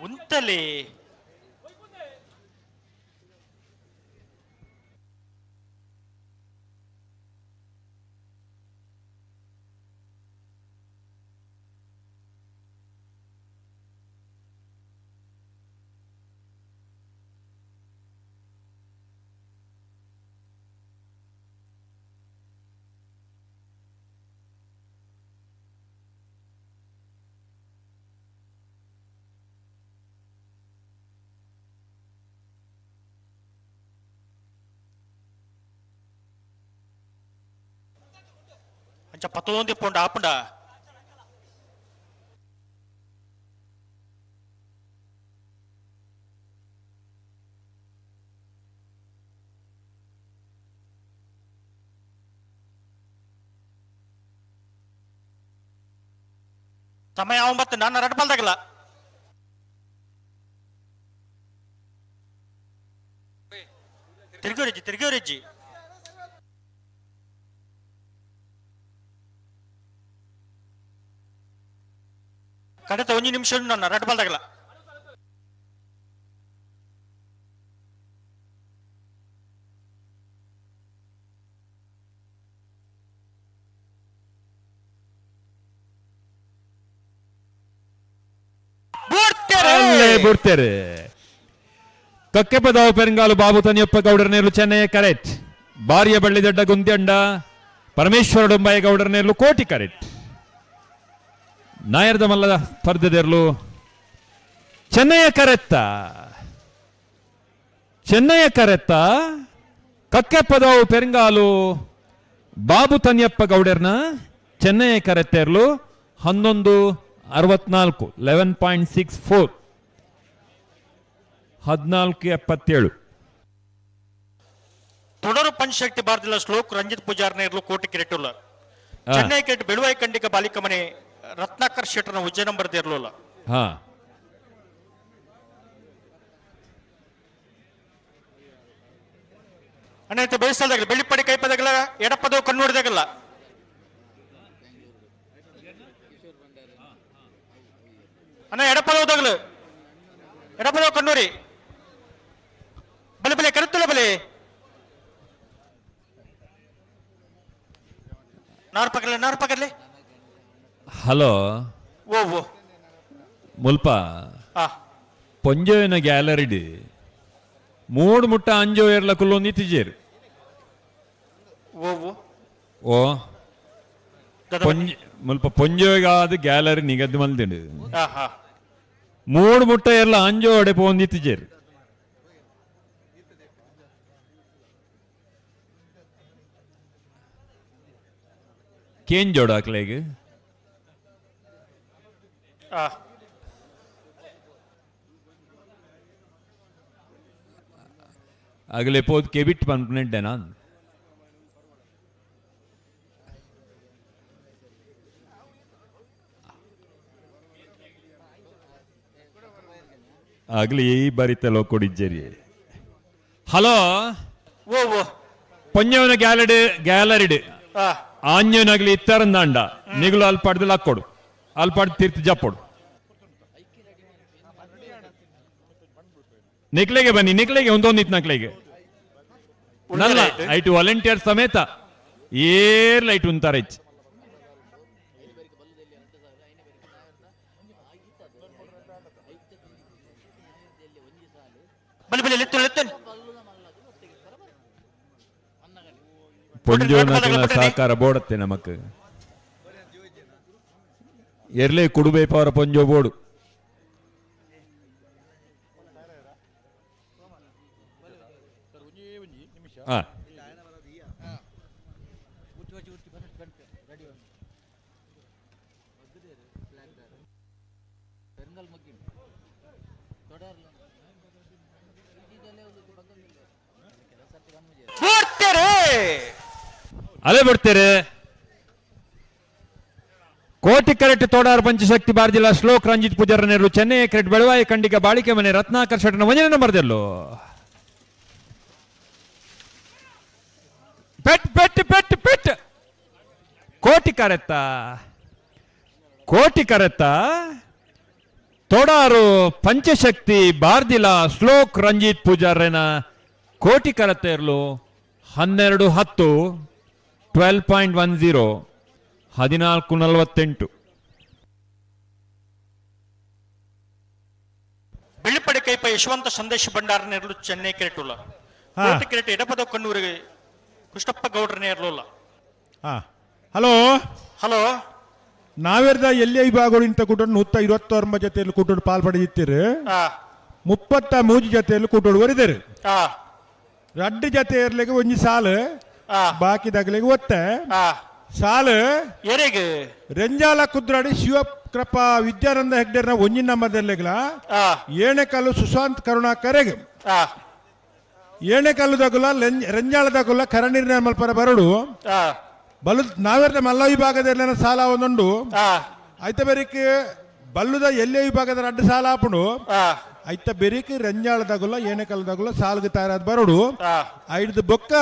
ಉಂತಲೇ ಅಂಚ ಪತ್ತೊಂದು ಪೋಂಡ ಆಪುಂಡ. ಸಮಯ 9 ನಾನು ರಡ್ ಬಲ್ದಾಗಲ್ಲ. ತಿರುಗೋರೆಜ್ಜಿ ತಿರುಗೋರೆಜ್ಜಿ. ಕಡತ ಒಂಜಿ ನಿಮಿಷ ನನ್ನ ರಡ್ ಬಲ್ದಾಗಲ್ಲ. ಬಿಡ್ತೇರೆ ಕಕ್ಕೆಪದಾವು ಪೆರಂಗಾಲು ಬಾಬು ತನಿಯಪ್ಪ ಗೌಡರ ನೇರ್ಲು ಚೆನ್ನಯ್ಯ ಕರೆಕ್ಟ್. ಬಾರಿಯ ಬಳ್ಳಿ ದೊಡ್ಡ ಗುಂದ್ಯಂಡ ಪರಮೇಶ್ವರ ಡೊಂಬಾಯ ಗೌಡರ ನೇರ್ಲು ಕೋಟಿ ಕರೆಕ್ಟ್. ನಾಯರ್ದ ಮಲ್ಲದ ಪರ್ದೆರ್ಲು ಚೆನ್ನಯ್ಯ ಕರೆತ್ತ ಚೆನ್ನಯ್ಯ ಕರೆತ್ತ ಕಕ್ಕೆಪದಾವು ಪೆರಂಗಾಲು ಬಾಬು ತನಿಯಪ್ಪ ಗೌಡರ್ನ ಚೆನ್ನಯ್ಯ ಕರೆತ್ತೇರ್ಲು 11:64 11.64 14:77. ತೊಡರು ಪಂಚಶಕ್ತಿ ಭಾರತದ ಶ್ಲೋಕ್ ರಂಜಿತ್ ಪೂಜಾರ್ನ ಇರಲು ಕೋಟಿ ಕಿರೆಟುಲ್ಲ. ಚೆನ್ನೈ ಕೆಟ್ ಬೆಳುವಾಯಿ ಖಂಡಿಕ ಬಾಲಿಕ ಮನೆ ರತ್ನಾಕರ್ ಶೆಟ್ಟರ್ನ ಉಜ್ಜೆ ನಂಬರ್ ಇರಲಿಲ್ಲ. ಅಣ್ಣ ಬೇಯಿಸಲ್ದಾಗಲ್ಲ ಬೆಳ್ಳಿಪಡಿ ಕೈಪದಾಗಲ್ಲ ಎಡಪದವು ಕಣ್ಣು ಹೊಡೆದಾಗಲ್ಲ. ಅಣ್ಣ ಎಡಪದವು ದಾಗಲು ಎಡಪದವು ಕಣ್ಣೂರಿ ಬಲೆ ಬಲೆ ಕರುತ್ತಲ್ಲ ಬಲೆ. ನಾರ್ ಪಕಡ್ಲೆ ನಾರ್ ಪಕಡ್ಲೆ. ಹಲೋ. ಓ ಓ. ಮುಲ್ಪ ಪೊಂಜೋವಿನ ಗ್ಯಾಲರಿಡ್ ಮೂಡು ಮುಟ್ಟ ಅಂಜೋ ಎರ್ಲ ಕುಲ್ಲೊಂದು ಇತ್ತಿಜೇರು. ಓ ಓ. ಓ ಪೊಂಜ ಮುಲ್ಪ ಪೊಂಜೋಗಾದ ಗ್ಯಾಲರಿ ನಿಗದಿ ಮಲ್ದಿಂಡು. ಮೂಡು ಮುಟ್ಟ ಎರ್ಲ ಅಂಜೋ ಅಡೆ ಪೋಂದಿತ್ತಿಜೇರು. ಕೇನ್ ಜೋಡಾಕ್ಲೇಗ್ ಅಗಲೆ ಪೋದ್ ಕೆಬಿಟ್ ಪನ್ಪನೆಡ್ಡೆ ನಾನ್. ಆಗಲಿ ಈ ಬಾರಿ ತಲೋ ಕೊಡಿಜ್ಜೇರಿ. ಹಲೋ. ಓ ಓ. ಪೊಂಜವನ ಗ್ಯಾಲರಿ ಗ್ಯಾಲರಿಡ್ ಆಂಜನಗಲಿ ಇತ್ತಾರಂದಾಂಡ ನಿಗುಲು ಅಲ್ಪಾಡ್ದು ಹಾಕೊಡು ಅಲ್ಪಾಡ್ ತೀರ್ಥ ಜಪ್ಪೊಡು. ನಿಕ್ಲೆಗೆ ಬನ್ನಿ, ನಿಕ್ಲೆಗೆ ಒಂದೊಂದು ನಕ್ಲೆಗೆ ನಲ್ಲ ಐಟು ವಾಲಂಟಿಯರ್ ಸಮೇತ ಏರ್ ಲೈಟ್ ಉಂತಾರೆ. ಬಲಿ ಬಲಿ ಲೆತ್ತು ಲೆತ್ತು. ಪೊಂಜೋನಕಲ್ನ ಸಹಕಾರ ಬೋಡತ್ತೆ ನಮಕ್. ಎರ್ಲೆ ಕುಡುಬೇಪವರ ಪೊಂಜೋ ಬೋಡು. ಅದೇ ಬಿಡ್ತೀರಿ. ಕೋಟಿ ಕರೆಕ್ಟ್ ತೋಡಾರ್ ಪಂಚಶಕ್ತಿ ಬಾರ್ಜಿಲ ಶ್ಲೋಕ್ ರಂಜಿತ್ ಪೂಜಾರ ನೆರಳು ಚೆನ್ನೈ ಕ್ರೆಟ್ ಬೆಳವಾಯಿ ಖಂಡಿಕ ಬಾಳಿಕೆ ಮನೆ ರತ್ನಾಕರ್ ಶೆಟ್ಟನ ಒಂದನೇ ನಂಬರ್ದಲ್ಲೂ. ಪೆಟ್ ಪೆಟ್ ಪೆಟ್ ಪೆಟ್ ಕೋಟಿ ಕರೆತ್ತ ಕೋಟಿ ಕರೆತ್ತ ತೋಡಾರು ಪಂಚಶಕ್ತಿ ಬಾರ್ದಿಲ ಶ್ಲೋಕ್ ರಂಜಿತ್ ಪೂಜಾರನ ಕೋಟಿ ಕರೆತ್ತ ಇರಲು 12:10 12.10 14:48. ಬೆಳ್ಳಿಪಡೆ ಕೈಪ ಯಶವಂತ ಸಂದೇಶ ಭಂಡಾರ ನೇರಲು ಚೆನ್ನೈ ಕ್ರಿಕೆಟ್ ಕೋಟಿ ಕ್ರಿಕೆಟ್ ಎಡಪದ ಕಣ್ಣೂರಿಗೆ ಕೃಷ್ಣಪ್ಪ ಗೌಡ್ರ ನೇರಲುಲ್ಲ. Hello hello. ನಾವೇರ್ದ ಎಲ್ಲಿ ವಿಭಾಗಗಳು ಇಂತ ಕೂಟೋಡು 129 ಜೊತೆಯಲ್ಲಿ ಕೂಟೋಡು ಪಾಲ್ ಪಡೆದಿತ್ತೀರಿ. 33 ಜೊತೆಯಲ್ಲಿ ಕೂಟೋಡು ವರಿದರು. ರಡ್ಡು ಜೊತೆ ಇರ್ಲಿಕ್ಕೆ ಒಂಜಿ ಸಾಲು ಬಾಕಿದಾಗಲಿಗೆ ಒತ್ತೆ ಸಾಲು ರೆಂಜಾಲ ಕುದ್ರಾಡಿ ಶಿವಕೃಪಾ ವಿದ್ಯಾನಂದ ಹೆಗ್ಡೇರ್ನ ಒಂಜಿನ ನಂಬರ್ದಲ್ಲಿಗ್ಲ ಏಣೆಕಲ್ಲು ಸುಶಾಂತ್ ಕರುಣಾಕರೆಗ್ ಏಣೆಕಲ್ಲು ದಗುಲ ರೆಂಜಾಳ ದಗುಲ ಕರನೀರಿನ ಮಲ್ಪರ ಬರಡು ಬಲು ನಾವೇರ್ದ ಮಲ್ಲ ವಿಭಾಗದಲ್ಲಿ ಸಾಲ ಒಂದುಂಡು ಐತ ಬೆರಿಕ್ ಬಲ್ಲುದ ಎಲ್ಲೇ ವಿಭಾಗದ ರಡ್ಡು ಸಾಲ ಆಪುಂಡು ಐತ ಬೆರಿಕ್ ರೆಂಜಾಳ ದಗುಲ ಏಣೆಕಲ್ಲು ದಗುಲ ಸಾಲ್ಗೆ ತಯಾರಾದ ಬರಡು ಐದು ಬೊಕ್ಕ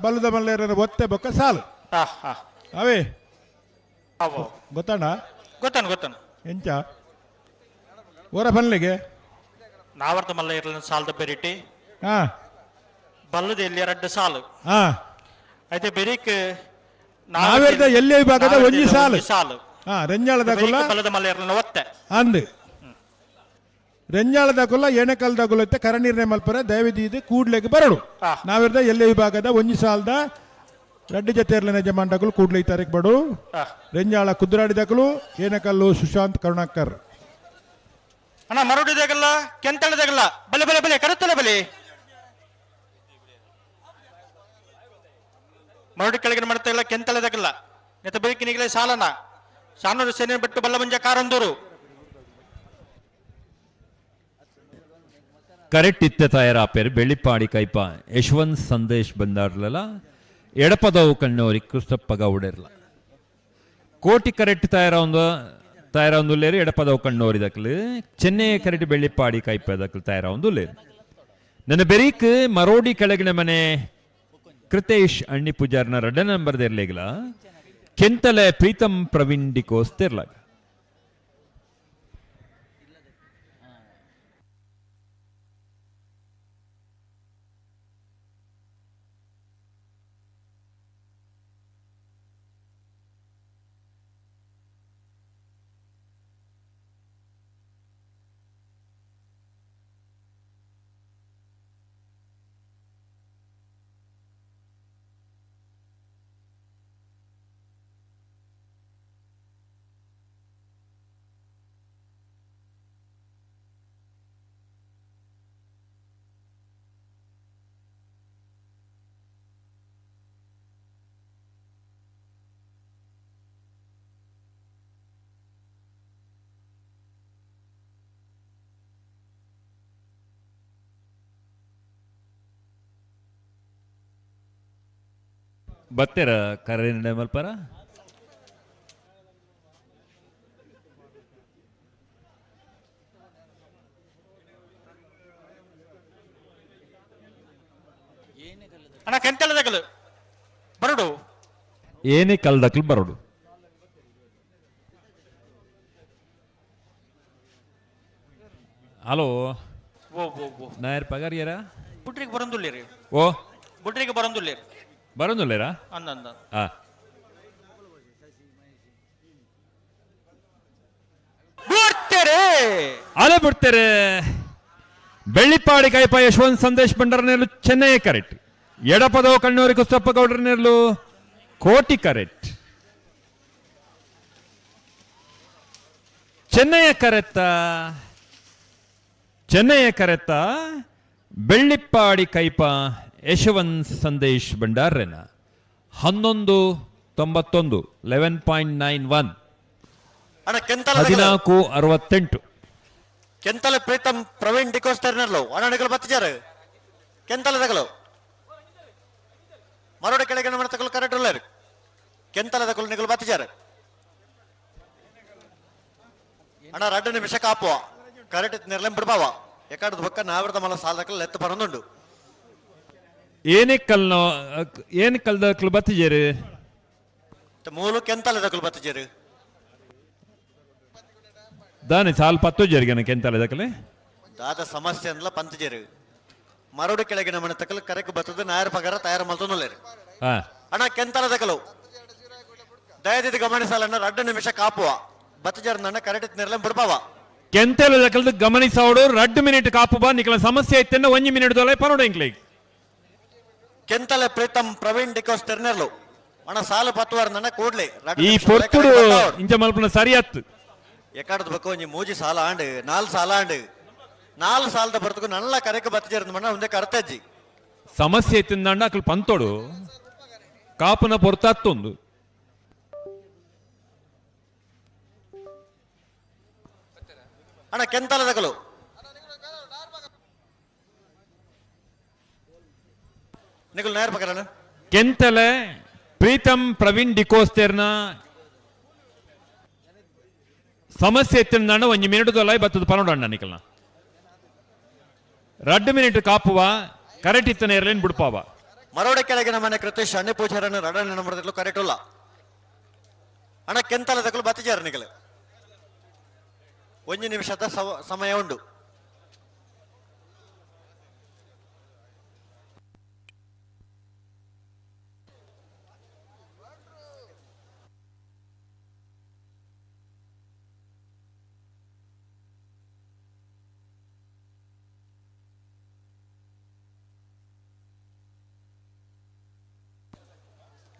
ಬಲ್ಲುದ ಮಲ್ಲೇರ ಒತ್ತೆ ಬೊಕ್ಕ ಸಾಲು ಅವೇ ಗೊತ್ತಣ್ಣ ಗೊತ್ತಾನ ಗೊತ್ತಾನ ಎಂಚ ಓರ ಬನ್ಲಿಗೆ ನಾವರ್ದ ಮಲ್ಲ ಇರಲಿಲ್ಲ ಸಾಲದ ಬೆರಿಟಿ ಬಲ್ಲದ ಎಲ್ಲಿ ಎರಡು ಸಾಲು ಐತೆ ಬೆರಿಕ್ ನಾವೇರ್ದ ಎಲ್ಲೇ ವಿಭಾಗದ ಒಂಜಿ ಸಾಲು ಸಾಲು ರೆಂಜಾಳದ ಕುಲ್ಲ ಬಲ್ಲದ ಮಲ್ಲ ಇರಲಿಲ್ಲ ಒತ್ತೆ ಅಂದು ರೆಂಜಾಳದ ಕುಲ್ಲ ಏಣೆಕಲ್ದ ಕುಲ್ಲ ಐತೆ ಕರನೀರ್ನೆ ಮಲ್ಪರ ದಯವಿದ್ದು ಕೂಡ್ಲೆಗೆ ಬರಡು. ನಾವಿರ್ದ ಎಲ್ಲೇ ವಿಭಾಗದ ಒಂಜಿ ಸಾಲದ ರಡ್ಡು ಜೊತೆ ಇರಲಿನ ಜಮಾಂಡಗಳು ಕೂಡ್ಲೆ ಈ ತಾರೀಕು ಬಡು ರೆಂಜಾಳ ಕುದ್ರಾಡಿದಕಲು ಏನಕಲ್ಲು ಸುಶಾಂತ್ ಕರುಣಾಕರ್. ಅಣ್ಣ ಮರುಡಿದಾಗಲ್ಲ ಕೆಂತಳದಾಗಲ್ಲ ಬಲೆ ಬಲೆ ಬಲೆ ಕರುತ್ತಲೆ ಬಲೆ ಮರುಡಿ ಕೆಳಗಿನ ಮಾಡ್ತಾ ಇಲ್ಲ ಕೆಂತಳದಾಗಲ್ಲ ನೆತ ಬೇಕಿನಿಗಲೇ ಸಾಲನ ಸಾನೂರು ಸೇನೆ ಬಿಟ್ಟು ಬಲ್ಲಮಂಜ ಕಾರಂದೂರು ಕರೆಕ್ಟ್ ಇತ್ತೆ ತಯಾರಾಪೇರು ಬೆಳ್ಳಿಪಾಡಿ ಕೈಪ ಯಶವಂತ್ ಸಂದೇಶ್ ಬಂದಾರ್ಲಲ್ಲ ಎಡಪದವು ಕಣ್ಣೋರಿ ಕೃಷ್ಣಪ್ಪ ಗೌಡರ್ಲ ಕೋಟಿ ಕರೆಕ್ಟ್ ತಯಾರ ಲೇರು ಎಡಪದವು ಕಣ್ಣೋರಿ ದಕ್ಲು ಚೆನ್ನೈ ಕರೆಕ್ಟ್ ಬೆಳ್ಳಿಪಾಡಿ ಕೈಪ ದಕ್ಲು ತಯಾರ ಒಂದು ಲೇರು. ನನ್ನ ಬೆರೀಕ್ ಮರೋಡಿ ಕೆಳಗಿನ ಮನೆ ಕೃತೇಶ್ ಅಣ್ಣಿ ಪೂಜಾರ್ನ ರಡ್ಡ ನಂಬರ್ ಇರ್ಲಿಗ್ಲ ಕೆಂತಲೆ ಪ್ರೀತಂ ಪ್ರವೀಣ್ ಡಿಕೋಸ್ ತಿರ್ಲಾಗ. ಬತ್ತೆರ ಕರೆ ಮಲ್ಪರ. ಅಣ್ಣ ಕೆಂತೆಲದಗಲು ಬರಡು. ಏನೇ ಕಲ್ದಕ್ಲು ಬರಡು. ಹಲೋ. ಓ ಓ ಓ. ನಾಯರ್ ಪಗಾರಿಯರ? ಬುಡ್ರಿಗೆ ಬರಂದುಲ್ಲೇರಿ. ಓ ಬುಡ್ರಿಗೆ ಬರಂದುಲ್ಲೇರಿ. ಬರಂದುಲ್ಲೇರಾ? ಅಂದ ಅಂದ. ಆ ಬಿಡ್ತೇರೆ. ಅಲೆ ಬಿಡ್ತೇರೆ. ಬೆಳ್ಳಿಪಾಡಿ ಕೈಪ ಯಶವಂತ್ ಸಂದೇಶ್ ಭಂಡಾರನೇರ್ಲು ಚೆನ್ನೈ ಕರೆಕ್ಟ್. ಎಡಪದವು ಕಣ್ಣೂರಿ ಕುಸ್ತಪ್ಪ ಗೌಡ್ರನೇರ್ಲು ಕೋಟಿ ಕರೆಕ್ಟ್. ಚೆನ್ನೈಯ ಕರೆತ್ತ, ಚೆನ್ನೈಯ ಕರೆತ್ತ ಬೆಳ್ಳಿಪ್ಪಾಡಿ ಕೈಪ ಯಶವಂತ್ ಸಂದೇಶ್ ಭಂಡಾರನ 11.91, 11.91. ಅಣ್ಣ ಕೆಂತಲ 14.68. ಕೆಂತಲ ಪ್ರೀತಮ್ ಪ್ರವೀಣ್ ಡಿಕೋಸ್ತರ್ನರ್ಲು ಅಣ್ಣ ಬತ್ತಿಜಾರು ಕೆಂತಲದಗಲು ಮರೋಡ ಕೆಳಗೆ ಮಡತಕಲು ಕರೆಕ್ಟ್ ಉಳ್ಳಾರು ಕೆಂತಲದಕಲು ನಿಗಲು ಬತ್ತಿಜಾರು. ಅಣ್ಣ 2 ನಿಮಿಷ ಕಾಪುವ ಕರೆಕ್ಟ್ ನಿರ್ಲಂ ಬಿಡ್ಬಾವ ಎಕಾಡದ ಬೊಕ್ಕ ನಾವಿರದ ಮಲ ಸಾಲದಕಲು ಲೆತ್ತ ಪರೊಂದುಂಡು. ಏನೇ ಕಲ್ನೋ ಏನ್ ಕಲ್ದಕ್ಲು ಬತ್ತಿಜೇರು? ಮೂಲು ಕೆಂತಲದಕಲು ಬತ್ತಿಜೇರು. ದಾನಿ ಸಾಲ್ ಪತ್ತು ಜೇರಿಗನ ಕೆಂತಲದಕಲೆ ದಾದ ಸಮಸ್ಯೆ ಅಂದ್ಲ ಪಂತಜೇರು ಮರೋಡು ಕೆಳಗಿನ ಮನೆ ತಕಲು ಕರೆಕ್ ಬತ್ತದ ನಾಯರ್ ಪಗಾರ ತಯಾರು ಮಲ್ತೊಂದುಲ್ಲೇರು. ಅಣ್ಣ ಕೆಂತಲದಕಲು ದಯದಿದ್ದು ಗಮನಿಸಲಣ್ಣ 2 ನಿಮಿಷ ಕಾಪುವ ಬತ್ತಜಾರ ಕರೆಕ್ಟ್ ನಿರ್ಲಂ ಬಿಡ್ಬಾವ. ಕೆಂತೆಲದಕಲ್ದು ಗಮನಿಸೋಡು 2 ಮಿನಿಟ್ ಕಾಪುವ ನಿಕಲ ಸಮಸ್ಯೆ ಐತೆನ್ನ 1 ಮಿನಿಟ್ ದೊಲೆ ಪನೋಡು ಇಂಕ್ಲೆ. ಕೆಂತಲೆ ಪ್ರೀತಮ್ ಪ್ರವೀಣ್ ಡಿಕೋಸ್ ತೆರ್ನೆರ್ಲು ಅಣ್ಣ ಸಾಲು ಪತ್ತುವಾರ ನನ್ನ ಕೂಡ್ಲೆ ಈ ಪೊರ್ತುಡು ಇಂಚ ಮಲ್ಪನ ಸರಿಯತ್ತು. ಎಕಾಡದ ಬಕ್ಕ ಒಂಜಿ ಮೂಜಿ ಸಾಲ ಆಂಡ್ 4 ಸಾಲ ಆಂಡ್ 4 ಸಾಲದ ಬರ್ತಕು ನಲ್ಲ ಕರೆಕ್ ಬತ್ತಜೇರಂದು ಮಣ್ಣ ಒಂದೇ ಕರ್ತಜ್ಜಿ. ಸಮಸ್ಯೆ ಐತಿಂದಾಂಡ ಅಕಲ್ ಪಂತೋಡು ಕಾಪುನ ಪೊರ್ತತ್ತೊಂದು. ಅಣ್ಣ ಕೆಂತಲದಕಲು ನಿಕಲ್ ನೇರ ಪಕರಣ. ಕೆಂತಲೆ ಪ್ರೀತಮ್ ಪ್ರವೀಣ್ ಡಿಕೋಸ್ತೇರ್ನ ಸಮಸ್ಯೆ ಎತ್ತಿಂದಾಂಡ ಒಂಜಿ ಮಿನಿಟ್ ದೊಲಾಯ್ ಬತ್ತದ ಪನೋಡು ಅಣ್ಣ ನಿಕಲ್ನ 2 ಮಿನಿಟ್ ಕಾಪುವ ಕರೆಕ್ಟ್ ಇತ್ತನ ಇರಲೇನು ಬಿಡ್ಪಾವ. ಮರೋಡ ಕೆಳಗಿನ ಮನೆ ಕೃತೇಶ್ ಅಣ್ಣೆ ಪೂಜಾರನ್ನು ರಡನೆ ನಂಬರ್ದಲ್ಲೂ ಕರೆಕ್ಟ್ ಉಲ್ಲ. ಅಣ್ಣ ಕೆಂತಲದಕಲು ಬತ್ತಿಜಾರ ನಿಕಲ್ 1 ನಿಮಿಷದ ಸಮಯ ಉಂಡು.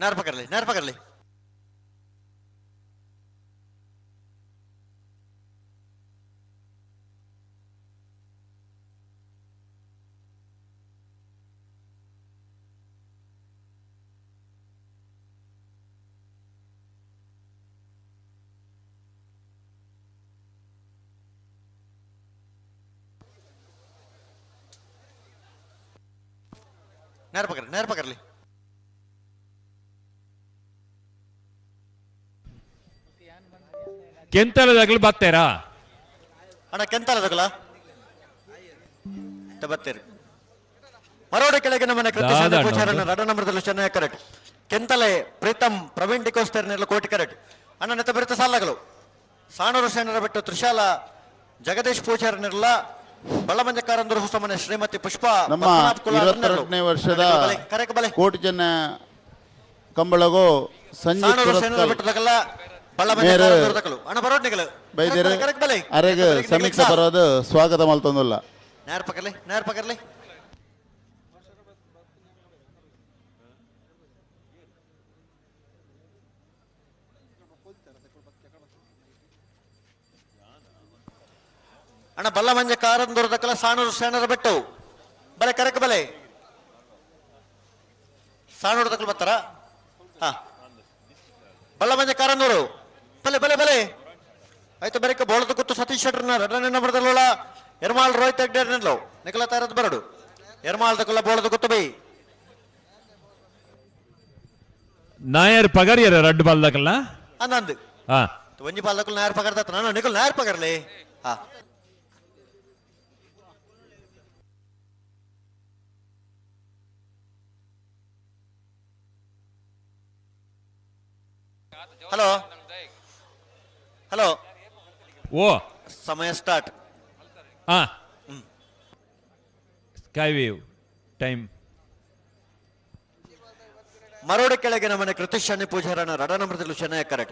ನೇರ ಪಕಡ್ಲಿ ನೇರ ಪಕಡ್ಲಿ. ನೇರ ಪಕಡ್ಲಿ ನೇರ ಪಕಡ್ಲಿ. ಕೆಂತಲದಾಗಲು ಬತ್ತೇರಾ? ಅಣ್ಣ ಕೆಂತಲದಾಗಲ ಬತ್ತೇರಿ. ಮರೋಡ ಕೆಳಗಿನ ಮನೆ ಕೃತಿ ಪೂಜಾರನ್ನ ರಡ ನಂಬರ್ದಲ್ಲಿ ಚೆನ್ನೈ ಕರೆಕ್ಟ್. ಕೆಂತಲೆ ಪ್ರೀತಮ್ ಪ್ರವೀಣ್ ಡಿಕೋಸ್ತೇರ್ನೆಲ್ಲ ಕೋಟಿ ಕರೆಕ್ಟ್. ಅಣ್ಣ ನೆತ್ತ ಬರಿತ ಸಾಲಗಳು ಸಾಣೂರು ಸೇನರ ಬಿಟ್ಟು ತ್ರಿಶಾಲ ಜಗದೀಶ್ ಪೂಜಾರನೆಲ್ಲ ಬಳ್ಳಮಂಜಕಾರಂದರು ಹೊಸಮನೆ ಶ್ರೀಮತಿ ಪುಷ್ಪ ನಮ್ಮ 22ನೇ ವರ್ಷದ ಕೋಟಿ ಜನ ಕಂಬಳಗೋ ಸಂಜೀವ್ ಅರೆಗ್ ಸಮೀಕ್ಷೆ ಬರೋದು ಸ್ವಾಗತ ಮಲ್ತೊಂದುಲ್ಲ. ನೇರ ಪಕರ್ಲಿ ನೇರ ಪಕರ್ಲಿ. ಅಣ್ಣ ಬಲ್ಲಮಂಜ ಕಾರಂದೂರದಕ್ಕಲ್ಲ ಸಾಣೂರು ಸೇನರ ಬೆಟ್ಟು ಬಲೆ ಕರೆಕ್ ಬಲೆ ಸಾಣೂರು ತಕಲ್ ಬರ್ತಾರ. ಹಾ ಬಲ್ಲಮಂಜ ಕಾರಂದೂರು ಬಲೆ ಬಲೆ ಬಲೆ ಆಯ್ತು ಬರೀಕ ಬೋಳದ ಕೂತು ಸತೀಶ್ ಶೆಟ್ಟರ್ನ ರಡನೆ ನಂಬರ್ದಲ್ಲ ಎರ್ಮಾಳ್ ರೋಹಿತ್ ಹೆಗ್ಡೇರ್ನಲ್ಲೋ ನಿಖಲ ತಾರದ್ ಬರಡು ಎರ್ಮಾಳ್ ತಕಲ್ಲ ಬೋಳದ ಕೂತು ಬೈ. ನಾಯರ್ ಪಗರಿಯರ ರಡ್ಡು ಬಾಲ್ದಕಲ್ಲ ಅಂದಂದು ಹಾ ಒಂಜಿ ಬಾಲ್ದಕಲ್ ನಾಯರ್ ಪಗರ್ದತ್ತ ನಾನು ನಿಕಲ್ ನಾಯರ್ ಪಗರ್ಲಿ ಹಾ ಹಲೋ ಹಲೋ ಓ ಸಮಯ ಸ್ಟಾರ್ಟ್ ಹಾ ಸ್ಕೈ ವೇವ್ ಟೈಮ್ ಮರೋಡ ಕೆಳಗೆ ನಮ್ಮನೆ ಕೃತಿಶಾನಿ ಪೂಜಾರನ ರಡನಮೃತಲು ಚೆನ್ನಯ ಕರೆಟ್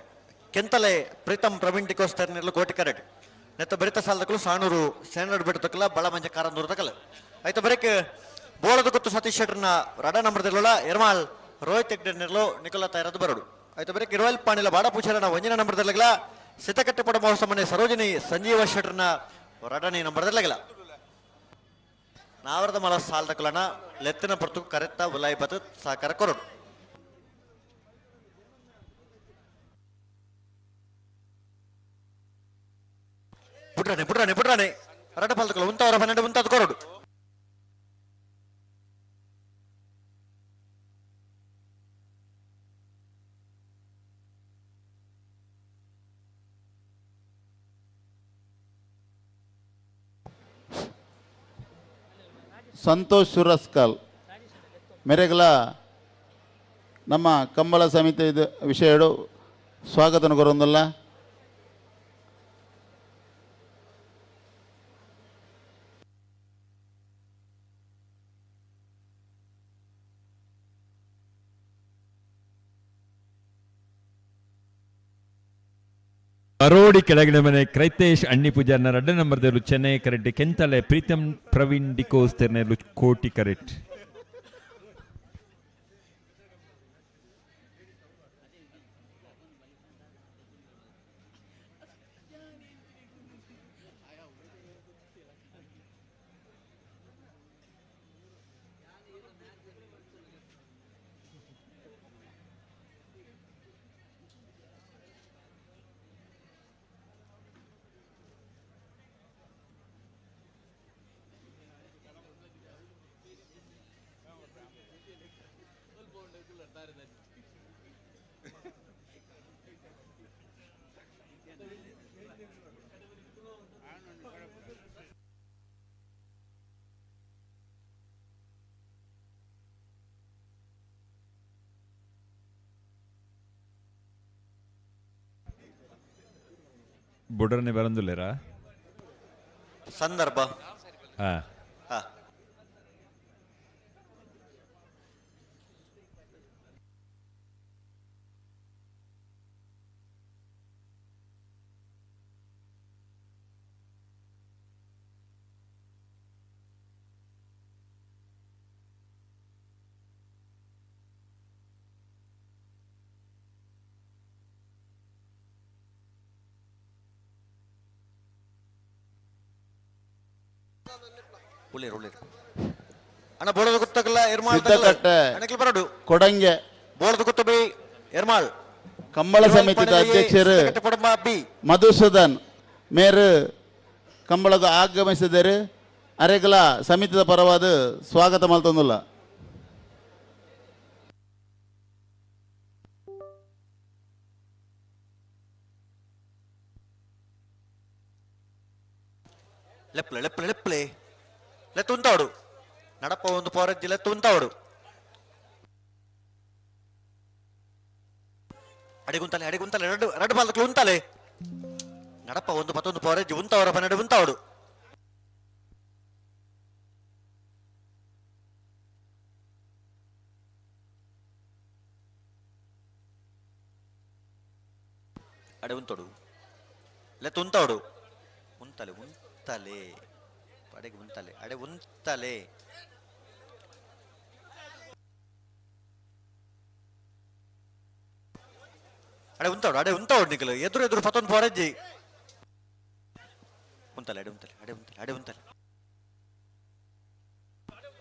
ಕೆಂತಲೆ ಪ್ರೀತಂ ಪ್ರವೀಣ್ ಟಿಕೋಸ್ತರ್ನಿರ್ಲು ಕೋಟಿ ಕರೆಟ್ ನೆತ್ತ ಬರಿತ ಸಾಲದಕ್ಕಲು ಸಾಣೂರು ಸೇನಡ್ ಬಿಡ್ತಕ್ಕಲ್ಲ ಬಳ ಮಂಜ ಕಾರಂದೂರು ತಕಲ ಆಯ್ತು ಬರೀಕ್ ಬೋಳದ ಗೊತ್ತು ಸತೀಶ್ ಶೆಟ್ಟರ್ನ ರಡನಮೃತಲುಳ ಎರ್ಮಾಲ್ ರೋಹಿತ್ ಹೆಗ್ಡೆರ್ನಿರ್ಲು ನಿಕೋಲಾ ತಯಾರದು ಬರೋಡು ಆಯ್ತು ಬರೀಕ್ ಇರುವಲ್ ಪಾಣಿಲ ಬಾಡ ಪೂಜಾರನ ಒಂಜಿನ ನಂಬರ್ದಲ್ಲಗಲ ಸಿತಕಟ್ಟೆಪಡ ಮಹೋತ್ಸವ ಸರೋಜಿನಿ ಸಂಜೀವ ಶೆಟ್ಟರ್ನ ರಡನಿ ನಂಬರ್ದಲ್ಲಗಲ ನಾವರದ ಮಲ ಸಾಲದಕ್ಕಲನ ಲೆತ್ತಿನ ಪೊರ್ತು ಕರೆತ್ತ ಉಲಾಯಿ ಬತು ಸಹಕಾರ ಕೊರಡು ಪುಟ್ರಾಣೆ ಪುಟ್ರಾಣೆ ಪುಟ್ರಾಣೆ ರಡ ಪಾಲ್ದಕ್ಕಲ ಉಂತವರ 12 ಉಂತಾದ ಕೊರಡು ಸಂತೋಷ್ ಸುರಸ್ಕಲ್ ಮೆರೆಗಲ ನಮ್ಮ ಕಂಬಳ ಸಮಿತಿ ಇದು ವಿಷಯಡು ಸ್ವಾಗತ ಕೊರೊಂದಲ್ಲ. ಮರೋಡಿ ಕೆಳಗಿನ ಮನೆ ಕ್ರೈತೇಶ್ ಅಣ್ಣಿ ಪೂಜಾರ್ನ ರಡ್ಡ ನಂಬರ್ ದೇರು ಚೆನ್ನೈ ಕರೆಟ್ ಕೆಂತಲೆ ಪ್ರೀತಂ ಪ್ರವೀಣ್ ಡಿಕೋಸ್ ತೆರ್ನೆಲು ಕೋಟಿ ಕರೆಟ್. ಬುಡರನೆ ಬರಂದುಲ್ಲೇರಾ ಸಂದರ್ಭ ಹಾ ಹಾ ಉಳ್ಳೇರು ಉಳ್ಳೇರು ಅಣ್ಣ ಬೋಳದ ಗುತ್ತಕಲ್ಲ ಎರ್ಮಾಳ್ ಸಿದ್ದಕಟ್ಟೆ ಬರಡು ಕೊಡಂಗೆ ಬೋಳದ ಗುತ್ತ ಬಿ ಎರ್ಮಾಳ್ ಕಂಬಳ ಸಮಿತಿದ ಅಧ್ಯಕ್ಷರು ಬಿ ಮಧುಸೂದನ್ ಮೇರು ಕಂಬಳದ ಆಗಮಿಸಿದರು ಅರೆಗಲ ಸಮಿತಿದ ಪರವಾದ ಸ್ವಾಗತ ಮಲ್ತೊಂದುಲ್ಲ. ಲೆಪ್ಲೆ ಲೆಪ್ಲೆ ಲೆಪ್ಲೆ ಲೆತ್ತುಂತಾವಡು ನಡಪ ಒಂದು ಪೋರಜ್ಜಿ ಲೆತ್ತುಂತಾವಡು ಅಡಿಗುಂತಲೆ ಅಡಿಗುಂತಲೆ ಎರಡು ಎರಡು ಬಾಲ್ದಕ್ಲು ಉಂತಾಲೆ ನಡಪ ಒಂದು ಮತ್ತೊಂದು ಪೋರಜ್ಜಿ ಉಂತಾವರ 12 ಉಂತಾವಡು ಅಡೆ ಉಂತೋಡು ಲೆತ್ತುಂತಾವಡು ಉಂತಲೆ ಉಂತಲೆ ಅಡೆಗೆ ಉಂತಲೆ ಅಡೆ ಉಂತಲೆ ಅಡೆ ಉಂತಾವಡು ಅಡೆ ಉಂತಾವಡು ನಿಕಲು ಎದುರು ಎದುರು ಪತ್ತೊಂದು ಪೋರಜ್ಜಿ ಉಂತಲೆ ಅಡೆ ಉಂತಲೆ ಅಡೆ ಉಂತಲೆ ಅಡೆ ಉಂತಲೆ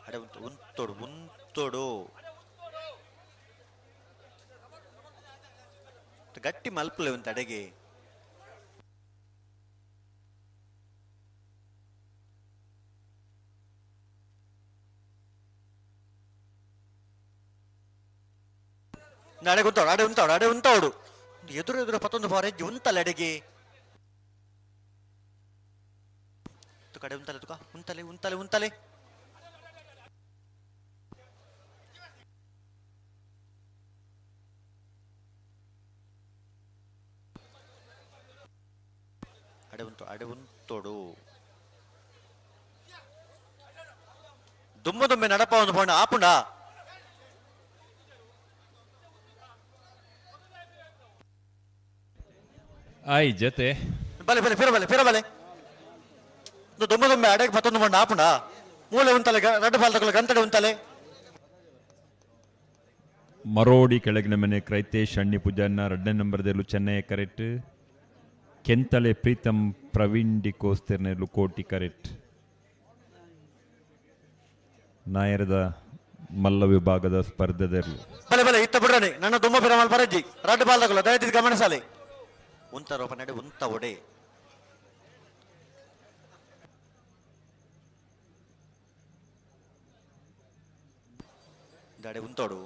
ಅಡೆ ಉಂತ ಉಂತೋಡು ಉಂತೋಡು ಗಟ್ಟಿ ಮಲ್ಪಲೆ ಉಂತ ಅಡೆಗೆ ಅಡೆ ಉಂತಾವಡು ಅಡೆ ಉಂತಾವಡು ಅಡೆ ಉಂತಾವಡು ಎದುರು ಎದುರು ಪತ್ತೊಂದು ಬಾರ ಹೆಜ್ಜೆ ಉಂತಲ್ಲ ಅಡೆಗೆ ಕಡೆ ಉಂತಲೆ ತುಕ ಉಂತಲೆ ಉಂತಲೆ ಉಂತಲೆ ಅಡೆ ಉಂತು ಅಡೆ ಉಂತೋಡು ದುಮ್ಮ ದುಮ್ಮೆ ನಡಪ ಒಂದು ಪೋಣ ಆಪುಂಡ ಆಯ್ ಜೊತೆ ಬಲೆ ಬಲೆ ಪಿರ ಬಲೆ ಪಿರ ಬಲೆ ದುಮ್ಮ ದುಮ್ಮೆ ಅಡೆಗೆ ಪತ್ತೊಂದು ಪಂಡ ಆಪುಂಡ ಮೂಲೆ ಉಂತಲೆ ರಡ್ಡು ಬಾಲ್ ಗಂತಡೆ ಉಂತಲೆ ಮರೋಡಿ ಕೆಳಗಿನ ಮನೆ ಕ್ರೈತೇಶ್ ಅಣ್ಣಿ ಪೂಜಾರ್ನ ಎರಡನೇ ನಂಬರ್ದಲ್ಲೂ ಚೆನ್ನೈ ಕರೆಕ್ಟ್ ಕೆಂತಳೆ ಪ್ರೀತಂ ಪ್ರವೀಣ್ ಡಿಕೋಸ್ತಿರ್ನೆಲ್ಲು ಕೋಟಿ ಕರೆಕ್ಟ್ ನಾಯರದ ಮಲ್ಲ ವಿಭಾಗದ ಸ್ಪರ್ಧೆದರ್ಲು ಬಲೆ ಬಲೆ ಇತ್ತ ಬಿಡ್ರಣಿ ನನ್ನ ದುಮ್ಮ ಪಿರಮಲ್ ಪರಜ್ಜಿ ರಡ್ಡು ಬಾಲ್ ತಗೊಳ್ಳ ದಯದಿದ್ದು ಗಮನಿಸಲಿ ಉಂತ ರೋಪ ನಡೆ ಉಂತ ಒಡೆ ದಾಡೆ ಉಂತೋಡು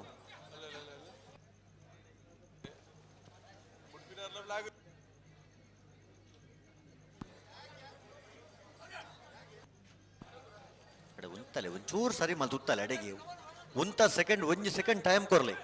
ಅಡೆ ಉಂತಲೆ ಒಂಚೂರು ಸರಿ ಮಲ್ತು ಉತ್ತಲೆ ಅಡೆಗೆ ಉಂತ ಸೆಕೆಂಡ್ ಒಂಜಿ ಸೆಕೆಂಡ್ ಟೈಮ್ ಕೊರ್ಲಿ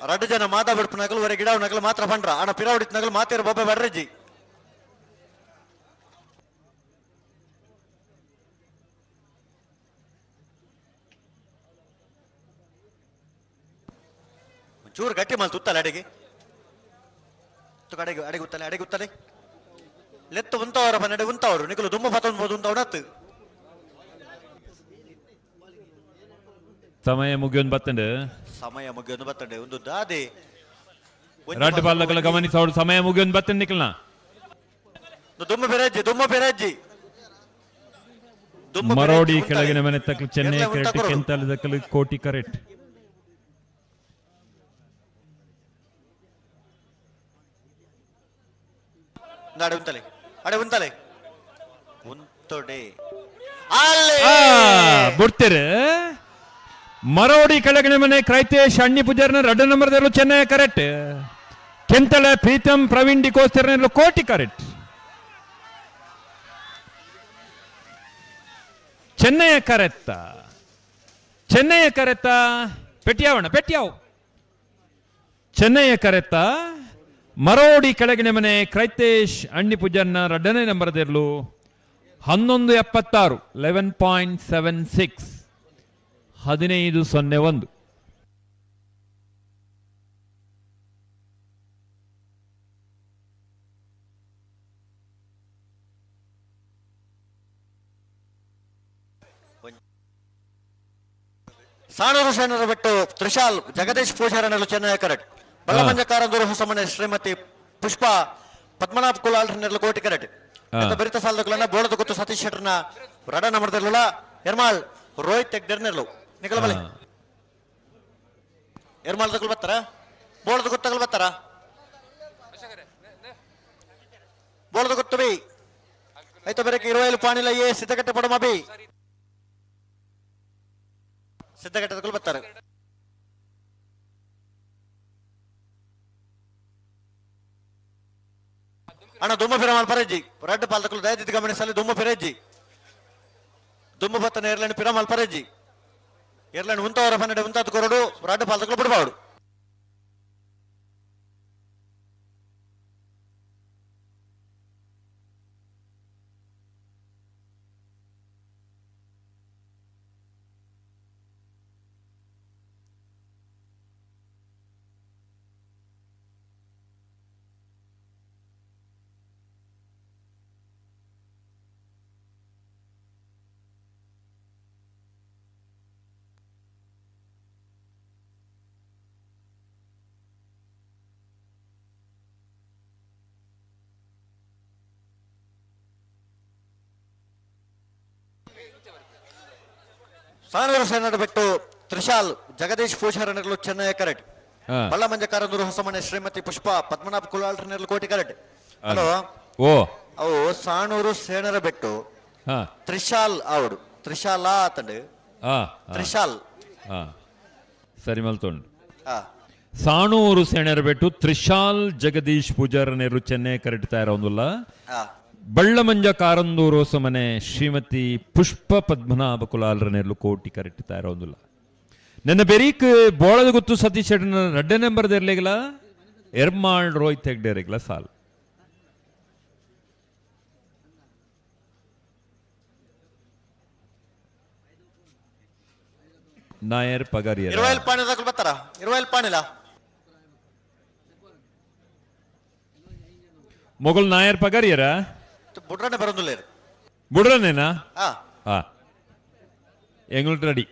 ರಡ್ಡು ಜನ ಮಾತಾ ಬಿಡ್ಪು ನಗಲು ವರೆ ಗಿಡ ನಗಲು ಮಾತ್ರ ಪಂಡ್ರ ಅಣ್ಣ ಪಿರಾವಡಿತ್ ನಗಲು ಮಾತೇರು ಬೊಬ್ಬೆ ಬಡ್ರಜ್ಜಿ ಒಂಚೂರು ಗಟ್ಟಿ ಮಲ್ ತುತ್ತಲ್ಲ ಅಡಿಗೆ ಅಡೆಗೆ ಅಡೆಗೆ ಉತ್ತಲೆ ಅಡೆಗೆ ಉತ್ತಲೆ ಲೆತ್ತು ಉಂತವರ ಬನ್ನಡೆ ಉಂತವರು ನಿಕಲು ದುಮ್ಮ ಪತ್ತೊಂದು ಉಂತವನತ್ತು ಸಮಯ ಮುಗಿಯೊಂದು ಬತ್ತಂಡು ಸಮಯ ಮುಗಿಯೊಂದು ಬತ್ತಂಡೆ ಒಂದು ದಾದೆ ರಡ್ಡು ಬಾಲ್ದಕಲ ಗಮನಿಸೋಡು ಸಮಯ ಮುಗಿಯೊಂದು ಬತ್ತಂಡು ನಿಕಲ್ನ ದುಮ್ಮ ಬೆರಜ್ಜಿ ದುಮ್ಮ ಬೆರಜ್ಜಿ ಮರೋಡಿ ಕೆಳಗಿನ ಮನೆ ತಕ್ಕಲು ಚೆನ್ನೈ ಕರೆಕ್ಟ್ ಕೆಂತಲೆ ದಕ್ಕಲು ಕೋಟಿ ಕರೆಕ್ಟ್ ಅಡೆ ಉಂತಲೆ ಅಡೆ ಉಂತಲೆ ಉಂತೊಡೆ ಬಿಡ್ತೀರಿ ಮರೋಡಿ ಕೆಳಗಿನ ಮನೆ ಕ್ರೈತೇಶ್ ಅಣ್ಣಿ ಪೂಜಾರಿನ ಎರಡು ನಂಬರ್ದಲ್ಲೂ ಚೆನ್ನೈ ಕರೆಕ್ಟ್ ಕೆಂತಳೆ ಪ್ರೀತಂ ಪ್ರವೀಣ್ ಡಿಕೋಸ್ತಿರ್ನಲ್ಲೂ ಕೋಟಿ ಕರೆಕ್ಟ್ ಚೆನ್ನೈಯ ಕರೆತ್ತ ಚೆನ್ನೈಯ ಕರೆತ್ತ ಪೆಟ್ಟಿಯಾವಣ್ಣ ಪೆಟ್ಟಿಯಾವ್ ಚೆನ್ನೈಯ ಕರೆತ್ತ ಮರೋಡಿ ಕೆಳಗಿನ ಮನೆ ಕ್ರೈತೇಶ್ ಅಣ್ಣಿ ಪೂಜಾರ್ನ ಎರಡನೇ ನಂಬರ್ದಿರಲು 11.76 11.76 15.01. ಸಾಣೂರು ಶರಣರ ಬೆಟ್ಟು ತ್ರಿಶಾಲ್ ಜಗದೀಶ್ ಪೂಜಾರನಲ್ಲೂ ಚೆನ್ನೈ ಕರೆಕ್ಟ್ ಬಳ್ಳಮಂಜ ಕಾರಂದೂರು ಹೊಸಮನೆ ಶ್ರೀಮತಿ ಪುಷ್ಪ ಪದ್ಮನಾಭ ಕುಲಾಲ್ರನ್ನೆಲ್ಲ ಕೋಟಿ ಕರೆಕ್ಟ್ ಬರಿತ ಸಾಲದಕ್ಕಲನ್ನ ಬೋಳದ ಗೊತ್ತು ಸತೀಶ್ ಶೆಟ್ಟರ್ನ ರಡ ನಂಬರ್ದಲ್ಲ ಎರ್ಮಾಳ್ ರೋಹಿತ್ ತೆಗ್ದರ್ನೆರ್ಲು ನಿಕಲ ಬಲೆ ಎರ್ಮಾಳ್ ತಗೊಳ್ ಬರ್ತಾರ ಬೋಳದ ಗೊತ್ತಗಲ್ ಬರ್ತಾರ ಬೋಳದ ಗೊತ್ತು ಬಿ ಆಯ್ತು ಬೇರೆ ಇರುವೈಲು ಪಾಣಿಲ ಏ ಸಿದ್ಧಕಟ್ಟೆ ಪಡಮ ಬಿ ಸಿದ್ಧಕಟ್ಟೆ ತಗೊಳ್ ಬರ್ತಾರೆ ಅಣ್ಣ ದುಮ್ಮ ಪಿರಮಾಲ್ ಪರಜ್ಜಿ ರಡ್ಡು ಪಾಲ್ತಕಲು ದಯದಿದ್ದು ಗಮನಿಸಲಿ ದುಮ್ಮ ಪಿರಜ್ಜಿ ದುಮ್ಮ ಬತ್ತನ ಏರ್ಲೈನ್ ಪಿರಮಾಲ್ ಪರಜ್ಜಿ ಏರ್ಲೈನ್ ಉಂತವರ ಪನ್ನೆಡೆ ಉಂತಾದ ಕೊರಡು ರಡ್ಡು ಪಾಲ್ತಕಲು ಬಿಡಬಾರ್ದು. ಸಾಣೂರು ಸೇನರ ಬೆಟ್ಟು ತ್ರಿಶಾಲ್ ಜಗದೀಶ್ ಪೂಜಾರನೆರ್ಲು ಚೆನ್ನೈ ಕರೆಕ್ಟ್. ಬಳ್ಳಮಂಜ ಕಾರಂದೂರು ಹೊಸಮನೆ ಶ್ರೀಮತಿ ಪುಷ್ಪ ಪದ್ಮನಾಭ ಕುಲಾಲ್ರನೆರ್ಲು ಕೋಟಿ ಕರೆಕ್ಟ್. ಹಲೋ. ಓ ಅವು ಸಾಣೂರು ಸೇನರ ಬೆಟ್ಟು ತ್ರಿಶಾಲ್ ಆವಡು ತ್ರಿಶಾಲ ಆತಂಡು ತ್ರಿಶಾಲ್. ಸರಿ ಮಲ್ತೊಂಡು. ಸಾಣೂರು ಸೇಣರ ಬೆಟ್ಟು ತ್ರಿಶಾಲ್ ಜಗದೀಶ್ ಪೂಜಾರನೆರ್ಲು ಚೆನ್ನೈ ಕರೆಕ್ಟ್ ತಯಾರೊಂದುಲ್ಲ. ಬಳ್ಳಮಂಜ ಕಾರಂದೂರು ಹೊಸಮನೆ ಶ್ರೀಮತಿ ಪುಷ್ಪ ಪದ್ಮನಾಭ ಕುಲಾಲ್ರನೆರ್ಲು ಕೋಟಿ ಕರೆಕ್ಟ್ ತಯಾರೊಂದುಲ್ಲ. ನನ್ನ ಬೆರೀಕ್ ಬೋಳದ ಗುತ್ತು ಸತೀಶ್ ಶೆಟ್ಟನ ರಡ್ಡೆ ನಂಬರ್ ಇರ್ಲಿಲ್ಲ ಎರ್ಮಾಳ್ ರೋಹಿತ್ ಹೆಗ್ಡೆ ಇರಲಿಲ್ಲ ಸಾಲ್. ನಾಯರ್ ಪಗಾರಿಯರ ಇರುವೈಲ್ ಪಾಣಿ ಬರ್ತಾರ ಇರುವೈಲ್ ಪಾಣಿಲ ಮೊಗಲ್ ನಾಯರ್ ಪಗಾರಿಯರ ಬುಡ್ರನೆ ಬರೋದಿಲ್ಲ ಬುಡ್ರನೇನಾ? ಹಾ ಎಂಗ್ಳು ರೆಡಿ.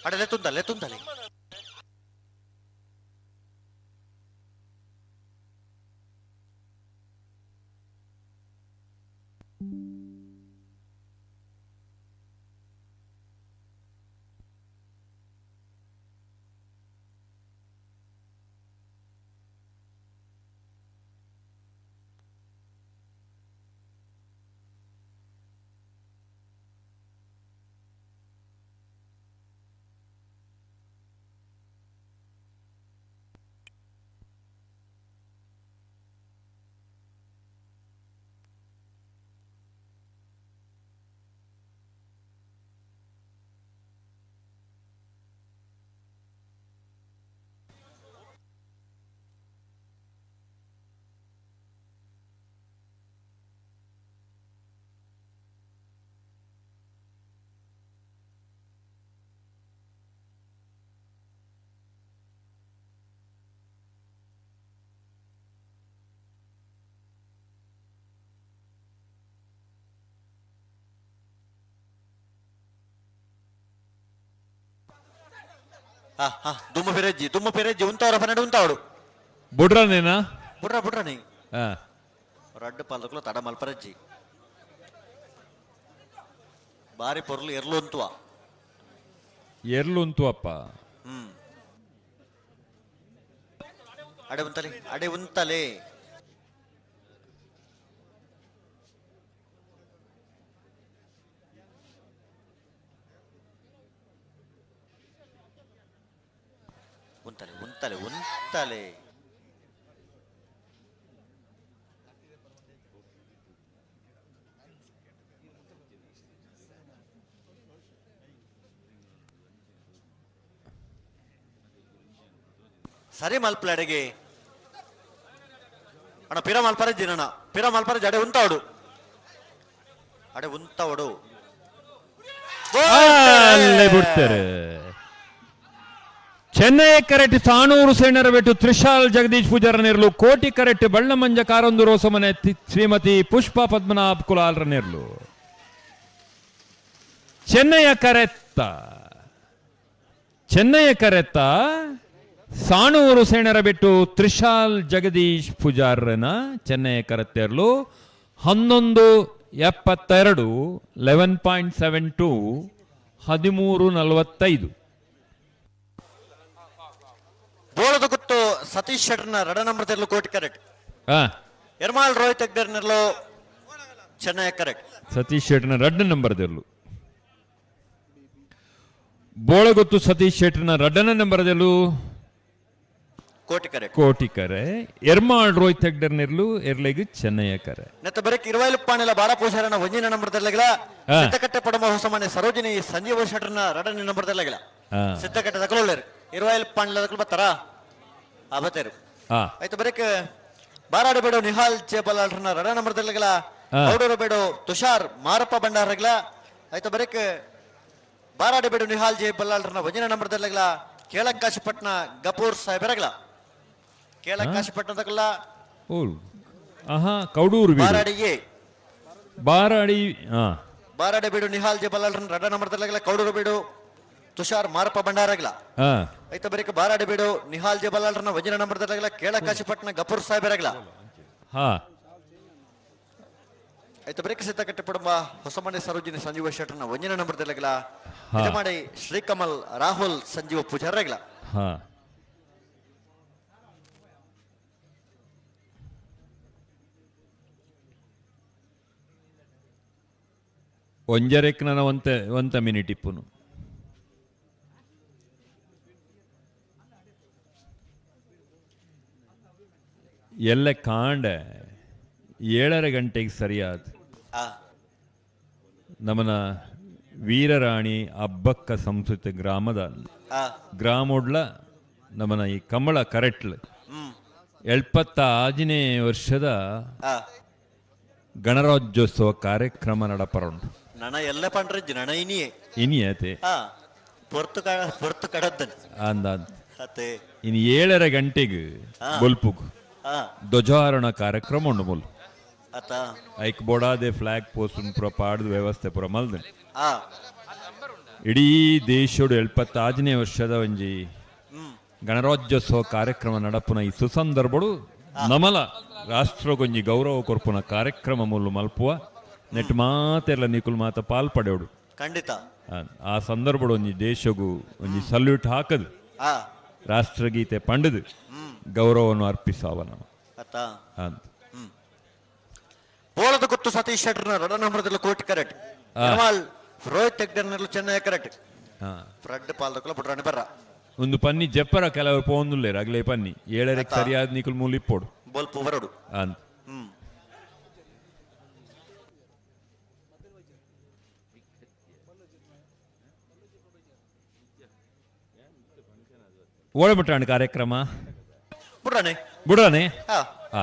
ಅಡೆ ಲೆತ್ತುಂದಲೆ ಲೆತ್ತುಂದಲೆ. ದುಮ್ಮ ಪೆರೆಜ್ಜಿ ದುಮ್ಮ ಪೆರೆಜ್ಜಿ ಉಂತಾವ್ರ ಪನ್ನೆರಡು ಉಂತಾವಡು ಬುಡ್ರನೇನಾ? ಬುಡ್ರ ಬುಡ್ರನಿ ರಡ್ಡು ಪಾಲಕಲು ತಡ ಮಲ್ಪರಜ್ಜಿ ಬಾರಿ ಪೊರ್ಲು ಎರ್ಲು ಉಂತುವ ಎರ್ಲು ಉಂತುವಪ್ಪ. ಅಡೆ ಉಂತಲೆ ಅಡೆ ಉಂತಲೆ. ಉಂತಲೆ ಉಂತಲೆ ಉಂತಲೆ. ಸರಿ ಮಲ್ಪಲೆ ಅಡೆಗೆ ಅಣ್ಣ ಪಿರ ಮಲ್ಪರೆ ಜಿನಣ್ಣ ಪಿರ ಮಲ್ಪರೆ ಅಡೆ ಉಂತಾವಡು ಅಡೆ ಉಂತಾವಡು ಅಲ್ಲೇ ಬಿಡ್ತಾರೆ. ಚೆನ್ನೈ ಕರೆಕ್ಟ್ ಸಾಣೂರು ಸೇಣರ ಬೆಟ್ಟು ತ್ರಿಶಾಲ್ ಜಗದೀಶ್ ಪೂಜಾರ ನೆರ್ಲು ಕೋಟಿ ಕರೆಕ್ಟ್ ಬಳ್ಳಮಂಜ ಕಾರಂದೂರು ಹೊಸಮನೆ ಶ್ರೀಮತಿ ಪುಷ್ಪ ಪದ್ಮನಾಭ್ ಕುಲಾಲ್ರ ನೆರ್ಲು. ಚೆನ್ನೈಯ ಕರೆತ್ತ ಚೆನ್ನೈಯ ಕರೆತ್ತ ಸಾಣೂರು ಸೇಣರ ಬೆಟ್ಟು ತ್ರಿಶಾಲ್ ಜಗದೀಶ್ ಪೂಜಾರನ ಚೆನ್ನೈಯ ಕರೆತ್ತೆರ್ಲು 11.72 11.72 13.45. ಬೋಳದ ಗುತ್ತು ಸತೀಶ್ ಶೆಟ್ಟರ್ನ ರಡ ನಂಬರ್ ತೆರಲು ಕೋಟಿ ಕರೆಕ್ಟ್. ಎರ್ಮಾಳ್ ರೋಹಿತ್ ಹೆಗ್ಡರ್ನೆರ್ಲು ಚೆನ್ನೈ ಕರೆಕ್ಟ್. ಸತೀಶ್ ಶೆಟ್ಟರ್ನ ರಡ್ಡ ನಂಬರ್ ತೆರಲು ಬೋಳಗೊತ್ತು ಸತೀಶ್ ಶೆಟ್ಟರ್ನ ರಡ್ಡನ ನಂಬರ್ ತೆರಲು ಕೋಟಿ ಕರೆಕ್ಟ್. ಕೋಟಿ ಕರೆ ಎರ್ಮಾಳ್ ರೋಹಿತ್ ಹೆಗ್ಡರ್ನೆರ್ಲು ಎರ್ಲೆಗ್ ಚೆನ್ನಯ್ಯ ಕರೆ. ನೆತ್ತ ಬರಕ್ ಇರುವೈಲು ಪಾಣಿಲ ಬಾಲ ಪೂಜಾರನ ಒಂಜಿನ ನಂಬರ್ ತೆರಲಾಗಿಲ್ಲ. ಸಿದ್ದಕಟ್ಟೆ ಪಡಮ ಹೊಸಮನೆ ಸರೋಜಿನಿ ಸಂಜೀವ ಶೆಟ್ಟರ್ನ ರಡನ ನಂಬರ್ ತೆರಲಾಗಿಲ್ಲ. ಸಿದ್ದಕಟ್ಟೆ ತಕೊಳ್ಳೇರು ಇರುವೈಲು ಪಾಣಿಲ ತಕೊಳ್ ಬರ್ತಾರ ಆ ಬತ್ತೇರು. ಆಯ್ತು ಬರಕ್ ಬಾರಾಡು ಬೇಡು ನಿಹಾಲ್ ಚೇಬಲಾಲ್ರನ್ನ ರಡ ನಂಬರ್ ತೆರಲಾಗಿಲ್ಲ. ಗೌಡರು ಬೇಡು ತುಷಾರ್ ಮಾರಪ್ಪ ಭಂಡಾರಗ್ಲ. ಆಯ್ತು ಬರಕ್ ಬಾರಾಡು ಬೇಡು ನಿಹಾಲ್ ಜೆ ಬಲ್ಲಾಳ್ರನ್ನ ಒಂಜಿನ ನಂಬರ್ ತೆರಲಾಗಿಲ್ಲ. ಕೇಳಕ್ಕಾಶಿಪಟ್ನ ಗಪೂರ್ ಸಾಹೇಬರಗ್ಲ. ಕೇಳ ಕಾಶಿಪಟ್ಟಣದಕಲ್ಲ. ಓಲ್ ಆಹಾ ಕೌಡೂರು ಬೀಡು. ಬಾರಾಡಿಗೆ. ಬಾರಾಡಿ ಹಾ. ಬಾರಾಡಿ ಬೀಡು ನಿಹಾಲ್ ಜೆ ಬಲ್ಲಾಳ್ರನ್ ರಡ್ಡ ನಂಬರ್ದಲ್ಲಾಗಲ. ಕೌಡೂರು ಬೀಡು ತುಷಾರ್ ಮಾರಪ್ಪ ಭಂಡಾರಗ್ಲ. ಐತ ಬರೀಕ ಬಾರಾಡಿ ಬೀಡು ನಿಹಾಲ್ ಜೆ ಬಲ್ಲಾಳ್ರನ್ನ ವಜನ ನಂಬರ್ದಲ್ಲಾಗಲ. ಕೇಳ ಕಾಶಿಪಟ್ಟಣ ಗಫೂರ್ ಸಾಹೇಬರಾಗಲ. ಹಾ. ಐತ ಬರೀಕ ಸಿದ್ಧ ಕಟ್ಟಪಡುಂಬ ಹೊಸಮನೆ ಸರೋಜಿನಿ ಸಂಜೀವ ಶೆಟ್ಟರ್ನ ಒಂಜಿನ ನಂಬರ್ದಲ್ಲಾಗಲ. ಯಜಮಾಡಿ ಶ್ರೀಕಮಲ್ ರಾಹುಲ್ ಸಂಜೀವ ಪೂಜಾರಗ್ಲ. ಹಾ. ಒಂಜರೆಕ್ ನನ ಒಂತ ಒಂತ ಮಿನಿಟ್ ಇಪ್ಪುನು. ಎಲ್ಲ ಕಾಂಡ 7:30 ಗಂಟೆಗೆ ಸರಿಯಾದ ನಮನ ವೀರರಾಣಿ ಅಬ್ಬಕ್ಕ ಸಂಸ್ಕೃತ ಗ್ರಾಮದ ಗ್ರಾಮೋಡ್ಲ ನಮನ ಈ ಕಮಲ ಕರೆಟ್ಲ್ 75ನೇ ವರ್ಷದ ಗಣರಾಜ್ಯೋತ್ಸವ ಕಾರ್ಯಕ್ರಮ ನಡಪರೋಣ. ನನ ಎಲ್ಲ ಪಂಡ್ರಜ್ಜಿ ನನ ಇನಿಯೇ ಇನಿಯತೆ ಪೊರ್ತು ಪೊರ್ತು ಕಡದ್ದನ್ ಅಂದ ಅತೆ ಇನ್ನು 7:30 ಗಂಟೆಗೆ ಬೊಲ್ಪುಗ್ ಧ್ವಜಾರೋಹಣ ಕಾರ್ಯಕ್ರಮ ಉಂಡು ಮುಲ್ ಅತ ಐಕ್ ಬೋಡಾದೆ ಫ್ಲಾಗ್ ಪೋಸ್ಟ್ ಪೂರ ಪಾಡ್ದು ವ್ಯವಸ್ಥೆ ಪೂರ ಮಲ್ದ ಇಡೀ ದೇಶೋಡು 75ನೇ ವರ್ಷದ ಒಂಜಿ ಗಣರಾಜ್ಯೋತ್ಸವ ಕಾರ್ಯಕ್ರಮ ನಡಪುನ ಈ ಸುಸಂದರ್ಭಡು ನಮಲ ರಾಷ್ಟ್ರಗೊಂಜಿ ಗೌರವ ಕೊರ್ಪುನ ಕಾರ್ಯಕ್ರಮ ಮುಲ್ಲು ಮಲ್ಪುವ ನೆಟ್ ಮಾತೆಲ್ಲ ನಿಕುಲ್ ಮಾತ ಪಾಲ್ ಪಡೆಯೋಡು ಖಂಡಿತ. ಆ ಸಂದರ್ಭಡು ಒಂಜಿ ದೇಶಗೂ ಒಂಜಿ ಸಲ್ಯೂಟ್ ಹಾಕದು ರಾಷ್ಟ್ರಗೀತೆ ಪಂಡದು ಗೌರವವನ್ನು ಅರ್ಪಿಸಾವ ನಾವು ಅಂತ. ಬೋಳದ ಗುತ್ತು ಸತೀಶ್ ಶೆಟ್ಟರ್ನ ರಡ ನಂಬರದಲ್ಲಿ ಕೋಟಿ ಕರೆಕ್ಟ್ ರೋಹಿತ್ ಹೆಗ್ಡೆರ್ನಲ್ಲಿ ಚೆನ್ನೈ ಕರೆಕ್ಟ್ ಫ್ರೆಡ್ ಪಾಲ್ದಕ್ಕಲ್ಲ ಬುಡ್ರಾಣಿ ಬರ್ರ ಒಂದು ಪನ್ನಿ ಜಪ್ಪರ ಕೆಲವರು ಪೋಂದುಲ್ಲೇರು ಅಗ್ಲೇ ಪನ್ನಿ 7:30 ಸರಿಯಾದ ನಿಕುಲ್ ಮೂಲಿ ಇಪ್ಪೋಡು ಬೊಲ್ಪು ಬರೋಡು ಅಂತ. ಓಡಬಿಟ್ಟಾಣ ಕಾರ್ಯಕ್ರಮ ಬುಡ್ರಾಣಿ ಬುಡ್ರಾಣಿ ಹಾ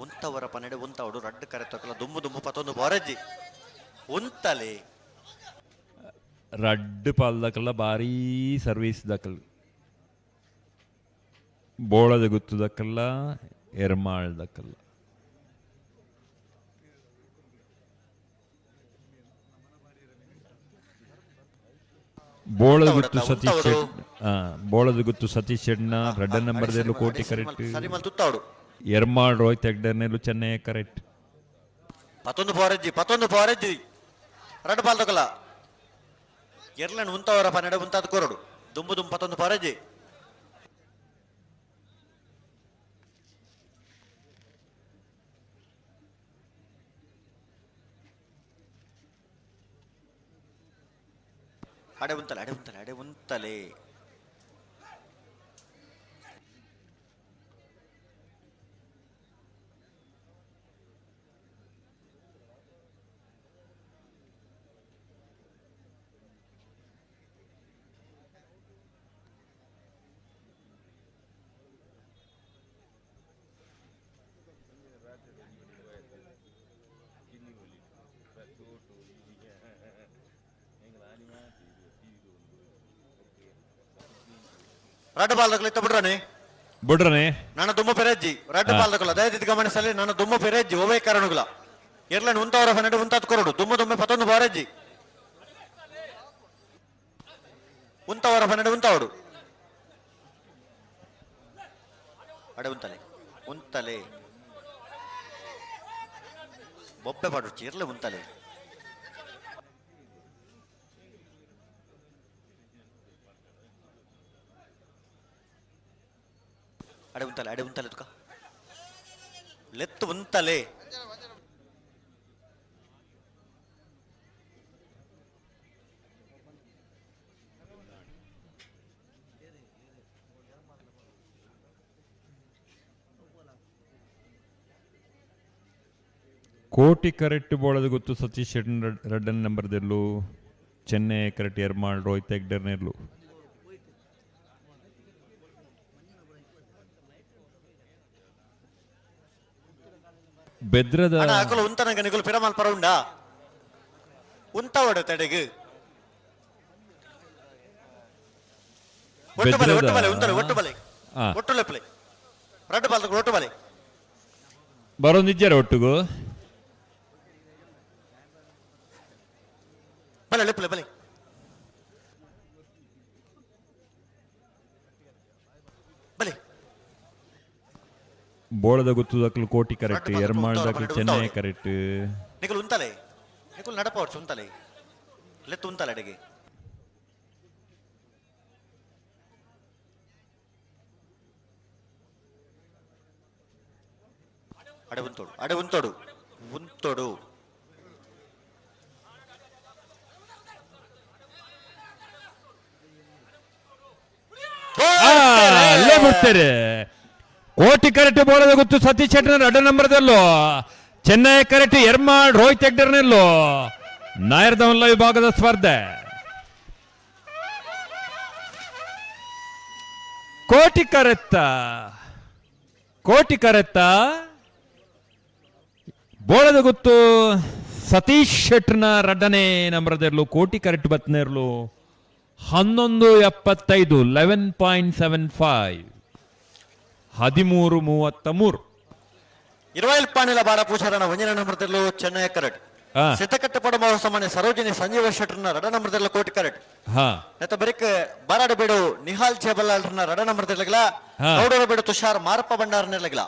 ಉಂತವರ ಪನ್ನೆಡೆ ಉಂತವಡು ರಡ್ಡು ಕರೆ ತೊಕಲ ದುಂಬು ದುಂಬು ಪತ್ತೊಂದು ಬಾರಜ್ಜಿ ಉಂತಲೆ ರಡ್ಡು ಪಾಲ್ದಕಲ್ಲ ಭಾರೀ ಸರ್ವೀಸ್ ದಕಲ್ ಬೋಳದ ಗುತ್ತದಕ್ಕಲ್ಲ ಎರ್ಮಾಳ್ದಕ್ಕಲ್ಲ. ಬೋಳದ ಗುತ್ತು ಸತೀಶ್ ಶೆಟ್ ಬೋಳದ ಗುತ್ತು ಸತೀಶ್ ಶೆಟ್ನ ರಡ್ಡ ನಂಬರ್ ಕೋಟಿ ಕರೆಕ್ಟ್ ಎರ್ಮಾಳ್ ರೋಹಿತ್ ಹೆಗ್ಡೆರ್ನೆಲು ಚೆನ್ನೈ ಕರೆಕ್ಟ್. ಪತ್ತೊಂದು ಬಾರಜ್ಜಿ ಪತ್ತೊಂದು ಬಾರಜ್ಜಿ ರಡ್ಡು ಪಾಲ್ದಕಲ್ಲ ಎರ್ಲನ್ ಉಂತವರ ಪನ್ನೆಡೆ ಉಂತಾದ ಕೊರಡು ದುಂಬು ದುಂಬು ಪತ್ತೊಂದು ಬಾರಜ್ಜಿ. ಅಡೆ ಉಂತಲೆ ಅಡೆ ಉಂತಲೆ ಅಡೆ ಉಂತಲೆ ರಡ್ಡು ಬಾಲ್ದಕ್ಕಲ್ಲ ಇತ್ತ ಬಿಡ್ರಾಣಿ ಬಿಡ್ರನೆ ನನ್ನ ದುಮ್ಮ ಪೆರಜ್ಜಿ ರಡ್ಡು ಬಾಲ್ದಕ್ಕಲ್ಲ ದಯದಿದ್ದು ಗಮನಿಸಲಿ ನನ್ನ ದುಮ್ಮ ಪೆರಜ್ಜಿ ಒವೇ ಕಾರಣಗಳ ಎರ್ಲನ್ ಉಂತವರ 12 ಉಂತಾತ್ ಕೊರಡು ದುಮ್ಮ ದುಮ್ಮೆ ಪತ್ತೊಂದು ಬಾರಜ್ಜಿ ಉಂತವರ 12 ಉಂತವಡು ಅಡೆ ಉಂತಲೆ ಉಂತಲೆ ಬೊಬ್ಬೆ ಪಾಡು ಚೀರ್ಲೆ ಉಂತಲೆ ಅಡೆ ಉಂತಲೆ ಅಡೆ ಉಂತಲೆ ತುಕ ಲೆತ್ತು ಉಂತಲೆ ಕೋಟಿ ಕರೆಕ್ಟ್ ಬೋಳದ ಗೊತ್ತು ಸತೀಶ್ ರೆಡ್ಡನ್ ನಂಬರ್ದೆಲ್ಲು ಚೆನ್ನೈ ಕರೆಕ್ಟ್ ಎರ್ಮಾಳ್ ರೋಹಿತ್ ಹೆಗ್ಡೆರ್ನೆಲ್ಲು. ಬೆದ್ರದ ಅಕುಲು ಉಂತನಗ ನಿಕುಲು ಪಿರಮಲ್ ಪರ ಉಂಡಾ ಉಂತವಡ ತಡೆಗ್ ಒಟ್ಟು ಬಲೆ ಒಟ್ಟು ಬಲೆ ಉಂತಲೆ ಒಟ್ಟು ಬಲೆ ಒಟ್ಟು ಲೆಪ್ಲೆ. ರಡ್ಡು ಬಾಲ್ ಒಟ್ಟು ಬಲೆ. ಬರೋದಿಜ್ಜಾರ ಒಟ್ಟುಗು. ಬಲೆ ಲೆಪ್ಪಲೆ ಬಲೆ. ಬಲೆ. ಬೋಳದ ಗುತ್ತುದಕ್ಲು ಕೋಟಿ ಕರೆಕ್ಟ್, ಎರ್ಮಾಳ್ದಕ್ಲು ಚೆನ್ನೈ ಕರೆಕ್ಟ್. ನಿಕುಲು ಉಂತಲೆ, ನಿಕುಲು ನಡಪವರ್ಚು ಉಂತಲೆ, ಲೆತ್ತು ಉಂತಲೆ ಅಡಿಗೆ. ಅಡೆ ಉಂತೋಡು, ಅಡೆ ಉಂತೋಡು, ಉಂತೋಡು. ಅಲ್ಲೇ ಬಿಡ್ತಾರೆ. ಕೋಟಿ ಕರೆಕ್ಟ್ ಬೋಳದ ಗೊತ್ತು ಸತೀಶ್ ಶೆಟ್ಟರ್ ಅಡ್ಡ ನಂಬರ್ದಲ್ಲೋ, ಚೆನ್ನೈ ಕರೆಕ್ಟ್ ಎರ್ಮಾಳ್ ರೋಹಿತ್ ಹೆಗ್ಡರ್ನಲ್ಲೋ. ನಾಯರ್ದವಲ್ಲ ವಿಭಾಗದ ಸ್ಪರ್ಧೆ. ಕೋಟಿ ಕರೆತ್ತ, ಕೋಟಿ ಕರೆತ್ತ ಬೋಳದ ಗೊತ್ತು ಸತೀಶ್ ಶೆಟ್ಟರ್ನ ರಡ್ಡನೇ ನಂಬರ್ದಿರ್ಲು, ಕೋಟಿ ಕರೆಕ್ಟ್ ಬತ್ನೇರ್ಲು. 11.75, 11.75, 13.33. ಇರುವೈಲ್ ಪಾಣಿಲ ಬಾಡ ಪೂಜಾರನ ಒಂಜನೇ ನಂಬರ್ದಲ್ಲೂ ಚೆನ್ನೈ ಕರೆಕ್ಟ್. ಸಿದ್ದಕಟ್ಟೆ ಪಡ ಸಾಮಾನ್ಯ ಸರೋಜಿನಿ ಸಂಜೀವ ಶೆಟ್ಟರ್ನ ರಡ ನಂಬರ್ದಲ್ಲ ಕೋಟಿ ಕರೆಕ್ಟ್. ನೆತ್ತ ಬರಿಕ್ ಬಾರಾಡು ಬೇಡು ನಿಹಾಲ್ ಚೇಬಲ್ಲಾಲ್ರನ್ನ ರಡ ನಂಬರ್ದಿರ್ಲಗಿಲ್ಲ. ಗೌಡರ ಬೇಡು ತುಷಾರ್ ಮಾರಪ್ಪ ಭಂಡಾರನಿರ್ಲಗಿಲ್ಲ.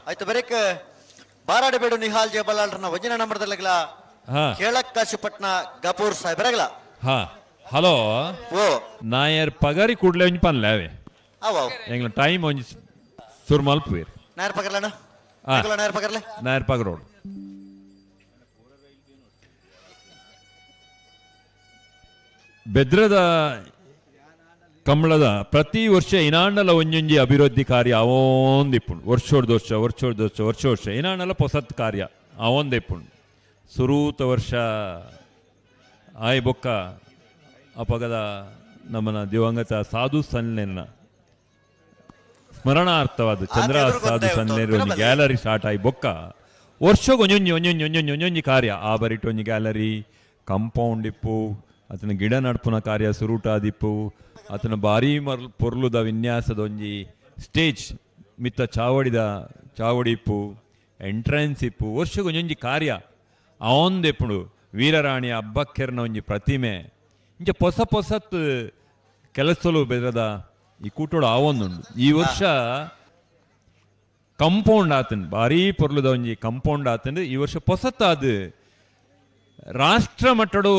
ಆಯ್ತು ಬರಿಕ್ ಬಾರಾಡು ಬೇಡು ನಿಹಾಲ್ ಜೇಬಲ್ಲಾಲ್ರನ್ನ ಒಂಜನೇ ನಂಬರ್ದಿರ್ಲಗಿಲ್ಲ. ಕೇಳಕ್ ಕಾಶಿಪಟ್ನ ಗಪೂರ್ ಸಾಹೇಬರಗಲ. ಹಲೋ ಓ ನಾಯರ್ ಪಗರಿ ಕೂಡ್ಲೆ ಒಂಜಿ ಪನ್ಲೆ ಅವೇ. ಅವ ಎಂಗ್ಲ ಟೈಮ್ ಒಂಜಿ ಸುರು ಮಲ್ಪುವೇರ್. ನಾಯರ್ ಪಗರ್ಲಣ್ಣ, ನಾಯರ್ ಪಗರ್ಲೆ, ನಾಯರ್ ಪಗರೋಡು. ಬೆದ್ರದ ಕಂಬಳದ ಪ್ರತಿ ವರ್ಷ ಇನಾಂಡಲ ಒಂಜೊಂಜಿ ಅಭಿವೃದ್ಧಿ ಕಾರ್ಯ ಅವೊಂದಿಪ್ಪುಂಡು. ವರ್ಷೋರ್ದು ವರ್ಷ, ವರ್ಷೋರ್ದು ವರ್ಷ, ವರ್ಷ ವರ್ಷ ಇನಾಂಡಲ ಪೊಸತ್ ಕಾರ್ಯ ಅವೊಂದಿಪ್ಪುಂಡು. ಸುರೂತ ವರ್ಷ ಆಯ್ ಬೊಕ್ಕ ಅಪಗದ ನಮ್ಮನ ದಿವಂಗತ ಸಾಧು ಸನ್ನೆನ ಸ್ಮರಣಾರ್ಥವಾದ ಚಂದ್ರ ಸಾಧು ಸನ್ನೆರು ಒಂಜಿ ಗ್ಯಾಲರಿ ಸ್ಟಾರ್ಟ್ ಆಯಿ ಬೊಕ್ಕ ವರ್ಷಕ್ಕೆ ಒಂಜೊಂಜಿ ಒಂಜೊಂಜಿ ಒಂಜೊಂಜಿ ಒಂಜೊಂಜಿ ಕಾರ್ಯ. ಆ ಬರಿಟ್ ಒಂಜಿ ಗ್ಯಾಲರಿ ಕಂಪೌಂಡ್ ಇಪ್ಪು, ಆತನ ಗಿಡ ನಡ್ಪುನ ಕಾರ್ಯ ಸುರೂಟಾದಿಪ್ಪು, ಆತನ ಭಾರೀ ಮರ್ ಪೊರ್ಲುದ ವಿನ್ಯಾಸದ ಒಂಜಿ ಸ್ಟೇಜ್ ಮಿತ್ತ ಚಾವಡಿದ ಚಾವಡಿ ಇಪ್ಪು, ಎಂಟ್ರೆನ್ಸ್ ಇಪ್ಪು. ವರ್ಷಕ್ಕೆ ಒಂಜೊಂಜಿ ಕಾರ್ಯ ಅವೊಂದೆಪ್ಪುಂಡು. ವೀರರಾಣಿ ಅಬ್ಬಕ್ಕೆರ್ನ ಒಂಜಿ ಪ್ರತಿಮೆ ಇಂಚ ಪೊಸ ಪೊಸತ್ ಕೆಲಸಲು ಬೆದರದ ಈ ಕೂಟೋಡು ಆವೊಂದುಂಡು. ಈ ವರ್ಷ ಕಂಪೌಂಡ್ ಆತನ್ ಭಾರೀ ಪೊರ್ಲುದ ಒಂಜಿ ಕಂಪೌಂಡ್ ಆತಂದು. ಈ ವರ್ಷ ಪೊಸತ್ತಾದ ರಾಷ್ಟ್ರ ಮಟ್ಟಡು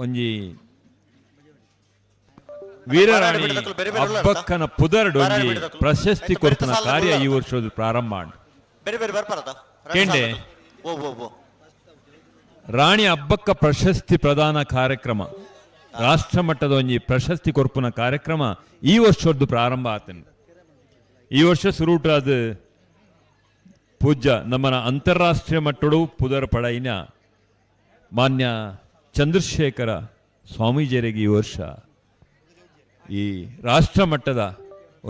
ಒಂಜಿ ವೀರರಾಣಿ ಅಬ್ಬಕ್ಕನ ಪುದರ್ಡು ಒಂಜಿ ಪ್ರಶಸ್ತಿ ಕೊರ್ತನ ಕಾರ್ಯ ಈ ವರ್ಷದ ಪ್ರಾರಂಭ. ಕೇಂಡೆ ರಾಣಿ ಅಬ್ಬಕ್ಕ ಪ್ರಶಸ್ತಿ ಪ್ರದಾನ ಕಾರ್ಯಕ್ರಮ, ರಾಷ್ಟ್ರ ಮಟ್ಟದ ಒಂಜಿ ಪ್ರಶಸ್ತಿ ಕೊರ್ಪುನ ಕಾರ್ಯಕ್ರಮ ಈ ವರ್ಷದ್ದು ಪ್ರಾರಂಭ ಆತನು. ಈ ವರ್ಷ ಸುರೂಟಾದ ಪೂಜ್ಯ ನಮ್ಮನ ಅಂತಾರಾಷ್ಟ್ರೀಯ ಮಟ್ಟಡು ಪುದರ್ ಪಡೈನ ಮಾನ್ಯ ಚಂದ್ರಶೇಖರ ಸ್ವಾಮೀಜಿಯರಿಗೆ ಈ ವರ್ಷ ಈ ರಾಷ್ಟ್ರ ಮಟ್ಟದ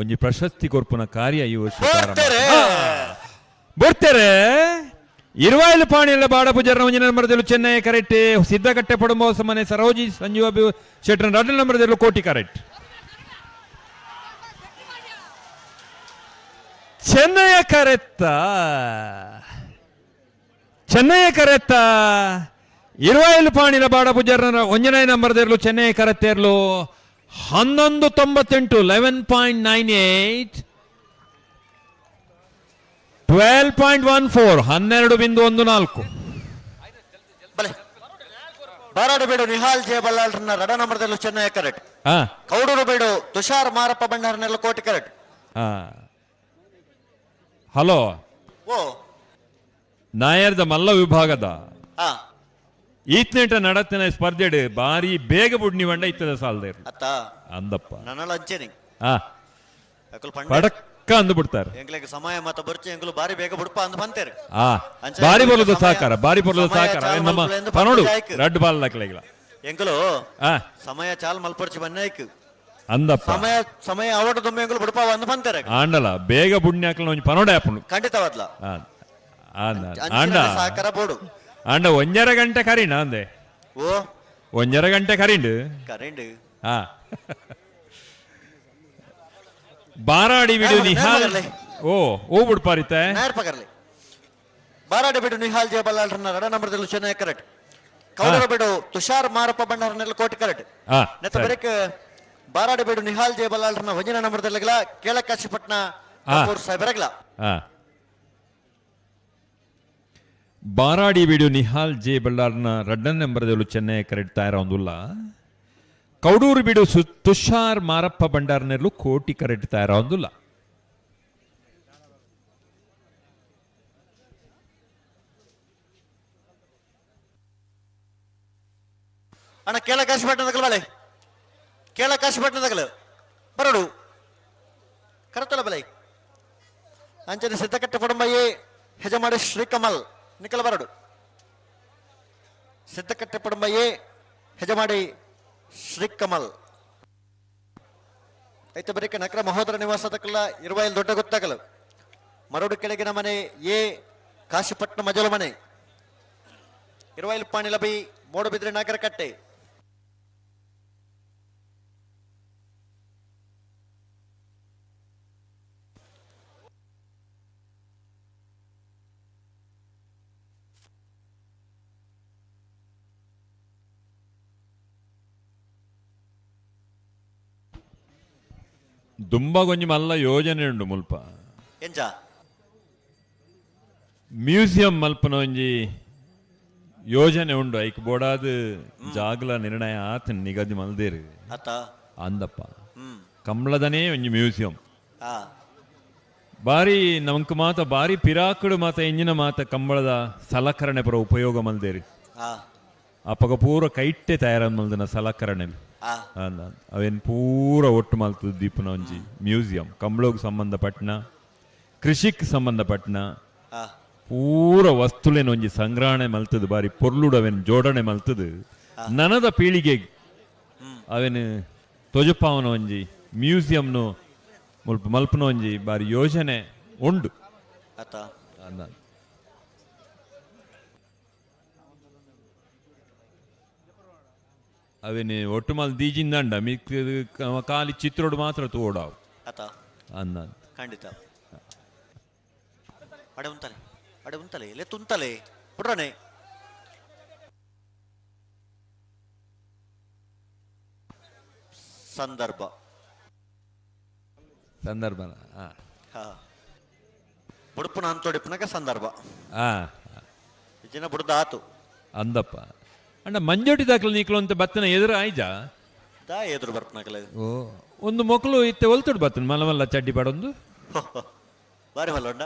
ಒಂಜಿ ಪ್ರಶಸ್ತಿ ಕೊರ್ಪುನ ಕಾರ್ಯ ಈ ವರ್ಷ ಪ್ರಾರಂಭ ಬರ್ತಾರೆ. ಇರುವಾಯಿಲು ಪಾಣಿಯಲ್ಲ ಬಾಡ ಪೂಜಾರನ ಒಂಜಿ ನಂಬರ್ದಲ್ಲೂ ಚೆನ್ನೈ ಕರೆಕ್ಟ್, ಸಿದ್ದಕಟ್ಟೆ ಪಡುಂಬ ಮನೆ ಸರೋಜಿ ಸಂಜೀವ ಶೆಟ್ಟರ್ ರಡ್ಡು ನಂಬರ್ದಲ್ಲೂ ಕೋಟಿ ಕರೆಕ್ಟ್. ಚೆನ್ನೈಯ ಕರೆತ್ತ, ಚೆನ್ನೈಯ ಕರೆತ್ತ ಇರುವಾಯಿಲು ಪಾಣಿಲ ಬಾಡ ಪೂಜಾರನ ಒಂಜನೇ ನಂಬರ್ದಿರ್ಲು ಚೆನ್ನೈ ಕರೆತ್ತೇರ್ಲು 11.98, 11.98, 12.14, 12.14. ಬಾರಾಡು ಬೇಡು ನಿಹಾಲ್ ಜೆ ಬಲ್ಲಾಳ್ರನ್ನ ರಡ ನಂಬರ್ದಲ್ಲೂ ಚೆನ್ನೈ ಕರೆಕ್ಟ್. ಕೌಡೂರು ಬೇಡು ತುಷಾರ್ ಮಾರಪ್ಪ ಭಂಡಾರನೆಲ್ಲ ಕೋಟಿ ಕರೆಕ್ಟ್. ಹಲೋ ಓ ನಾಯರ್ದ ಮಲ್ಲ ವಿಭಾಗದ ಈತ್ನೇಟ ನಡತಿನ ಸ್ಪರ್ಧೆಡು ಬಾರಿ ಬೇಗ ಬುಡ್ನಿ ವಂಡ ಇತ್ತದ ಸಾಲದ ಅಂದಪ್ಪ ಪಡಕ್ಕ ಅಂದು ಬಿಡ್ತಾರೆ. ಎಂಗ್ಲಿಗೆ ಸಮಯ ಮತ ಬರ್ಚಿ ಎಂಗ್ಲು ಬಾರಿ ಬೇಗ ಬುಡ್ಪ ಅಂದ್ ಬಂತೇರು. ಬಾರಿ ಬರಲದ ಸಹಕಾರ, ಬಾರಿ ಬರಲದ ಸಹಕಾರ ನಮ್ಮ ಪನೋಡು ರಡ್ಡು ಬಾಲ್ ದಾಖಲೆಗಿಲ್ಲ. ಎಂಕಲು ಸಮಯ ಚಾಲ್ ಮಲ್ಪರ್ಚಿ ಬನ್ನಾಯ್ಕು ಅಂದಪ್ಪ ಸಮಯ ಸಮಯ ಅವಟದೊಮ್ಮೆ ಎಂಕಲು ಬುಡ್ಪ ಅಂದ್ ಬಂತೇರೆ. ಆಂಡಲ ಬೇಗ ಬುಡ್ನಿ ಹಾಕಲ ಒಂಜಿ ಪನೋಡೆ ಆಪುಂಡು ಖಂಡಿತವಾದ್ಲ. ಆಂಡ ಸಹಕಾರ ಬೋಡು ಆಂಡ ಒಂಜರ ಗಂಟೆ ಕರೀಣ ಅಂದೆ. ಓ ಒಂಜರ ಗಂಟೆ ಕರೀಂಡು ಕರೀಂಡು. ಬಾರಾಡಿ ಬಿಡು ನಿಹಾಲ್ ಓ ಓ ಬುಡ್ಪಾರಿತೆ ನಾಯರ್ ಪಗರ್ಲಿ ಬಾರಾಡಿ ಬಿಡು ನಿಹಾಲ್ ಜಯ ಬಲ್ಲಾಳ್ರನ್ನ ರಡ ನಂಬರ್ದಲ್ಲಿ ಚೆನ್ನೈ ಕರೆಕ್ಟ್ ಕೌಡರ ಬಿಡು ತುಷಾರ್ ಮಾರಪ್ಪ ಬಣ್ಣರನ್ನೆಲ್ಲ ಕೋಟಿ ಕರೆಕ್ಟ್ ನೆತ್ತ ಬರೀಕ್ ಬಾರಾಡಿ ಬಿಡು ನಿಹಾಲ್ ಜಯ ಬಲ್ಲಾಳ್ರನ್ನ ಒಂಜಿನ ನಂಬರ್ದಲ್ಲಿಗಲ ಕೇಳಕಾಶಿಪಟ್ನ ಕಪೂರ್ ಸಾಹೇಬರಗಲ. ಬಾರಾಡಿ ಬೀಡು ನಿಹಾಲ್ ಜೆ ಬಳ್ಳಾರ್ನ ರಡ್ಡನ್ ನಂಬರ್ದಲ್ಲೂ ಚೆನ್ನೈ ಕರೆಕ್ಟ್ ತಯಾರ ಒಂದುಲ್ಲ. ಕೌಡೂರು ಬೀಡು ತುಷಾರ್ ಮಾರಪ್ಪ ಬಂಡಾರ್ನೆಲ್ಲೂ ಕೋಟಿ ಕರೆಕ್ಟ್ ತಯಾರ ಒಂದುಲ್ಲ. ಅಣ್ಣ ಕೇಳಕಾಶಿಪಟ್ಟಣದಗಲು ಬಲೆ ಕೇಳಕಾಶಿಪಟ್ಟಣದಗಲು ಬರಡು ಕರತಲ ಬಲೆ ಅಂಚನೆ ಸಿದ್ದಕಟ್ಟೆ ಪಡಂಬಯ್ಯೆ ಹೆಜಮಾಡಿ ಶ್ರೀಕಮಲ್ ನಿಖಲ ಬರಡು ಸಿದ್ದಕಟ್ಟೆ ಪಡಂಬಯ್ಯೆ ಹೆಜಮಾಡಿ ಶ್ರೀಕಮಲ್ ಐತ ಬರೀಕ ನಕರ ಮಹೋದರ ನಿವಾಸದಕ್ಕೆಲ್ಲ ಇರುವಾಯಲ್ಲಿ ದೊಡ್ಡ ಗೊತ್ತಾಗಲು ಮರಡು ಕೆಳಗಿನ ಮನೆ ಎ ಕಾಶಿಪಟ್ಟಣ ಮಜಲ ಮನೆ ಇರುವಾಯಿಲ್ ಪಾಣಿಲ ಬೈ ಮೂಡಬಿದ್ರೆ ನಾಗರಕಟ್ಟೆ. ದುಂಬಗೊಂಜಿ ಮಲ್ಲ ಯೋಜನೆ ಉಂಡು ಮುಲ್ಪ ಎಂಚ ಮ್ಯೂಸಿಯಂ ಮಲ್ಪನ ಒಂಜಿ ಯೋಜನೆ ಉಂಡು ಐಕ್ ಬೋಡಾದ ಜಾಗಲ ನಿರ್ಣಯ ಆತ ನಿಗದಿ ಮಲ್ದೇರು ಅತ್ತ ಅಂದಪ್ಪ ಕಮ್ಲದನೇ ಒಂಜಿ ಮ್ಯೂಸಿಯಂ ಆ ಬಾರಿ ನಮಕ್ ಮಾತ ಬಾರಿ ಪಿರಾಕುಡು ಮಾತ ಎಂಜಿನ ಮಾತ ಕಂಬಳದ ಸಲಕರಣೆ ಪುರ ಉಪಯೋಗ ಮಲ್ದೇರು ಆ ಅಪಗ ಪೂರ ಕೈಟ್ಟೆ ತಯಾರ ಮಲ್ದನ ಸಲಕರಣೆ ಆ. ಅವೇನ್ ಪೂರ ಒಟ್ಟು ಮಲ್ತದ ದೀಪನ ಒಂಜಿ ಮ್ಯೂಸಿಯಂ ಕಂಬಳಗ್ ಸಂಬಂಧಪಟ್ಟನ ಕೃಷಿಕ್ ಸಂಬಂಧಪಟ್ಟನ ಆ. ಪೂರ ವಸ್ತುಲೇನ ಒಂಜಿ ಸಂಗ್ರಹಣೆ ಮಲ್ತದ ಬಾರಿ ಪೊರ್ಲುಡು ಅವೇನ್ ಜೋಡಣೆ ಮಲ್ತದ ನನದ ಪೀಳಿಗೆ ಅವೇನು ತೊಜಪಾವನ ಒಂಜಿ ಮ್ಯೂಸಿಯಂನು ಮುಲ್ಪ ಮಲ್ಪನ ಒಂಜಿ ಬಾರಿ ಯೋಜನೆ ಉಂಡು ಅತ್ತ ಅಂದ. ಅವೇನು ಒಟ್ಟು ಮಲ್ ದೀಜಿಂದಂಡ ಮಿಕ್ ಖಾಲಿ ಚಿತ್ರೋಡು ಮಾತ್ರ ತೋಡಾವು ಅತ್ತ ಅಂದ. ಖಂಡಿತ ಅಡೆ ಉಂತಲೆ ಅಡೆ ಉಂತಲೆ ಲೇ ತುಂತಲೆ ಪುಡ್ರನೆ ಸಂದರ್ಭ ಸಂದರ್ಭನ ಆ. ಹಾ ಬುಡುಪುನ ಅಂತೊಡಿಪುನಕ ಸಂದರ್ಭ ಆ. ಜನ ಬುಡ್ದ ಆತು ಅಂದಪ್ಪ ಅಣ್ಣ ಮಂಜೋಟಿ ದಾಖಲೆ ನೀಕ್ಲು ಅಂತ ಬತ್ತನ ಎದುರು ಆಯ್ಜಾ ದಾ ಎದುರು ಬರ್ಪನಕಲೆ ಓ ಒಂದು ಮೊಕ್ಕಲು ಇತ್ತೆ ಒಲ್ತುಡು ಬತ್ತನ ಮಲ್ಲ ಮಲ್ಲ ಚಡ್ಡಿ ಪಾಡೊಂದು ಬಾರಿ ಮಲ್ಲ ಉಂಡ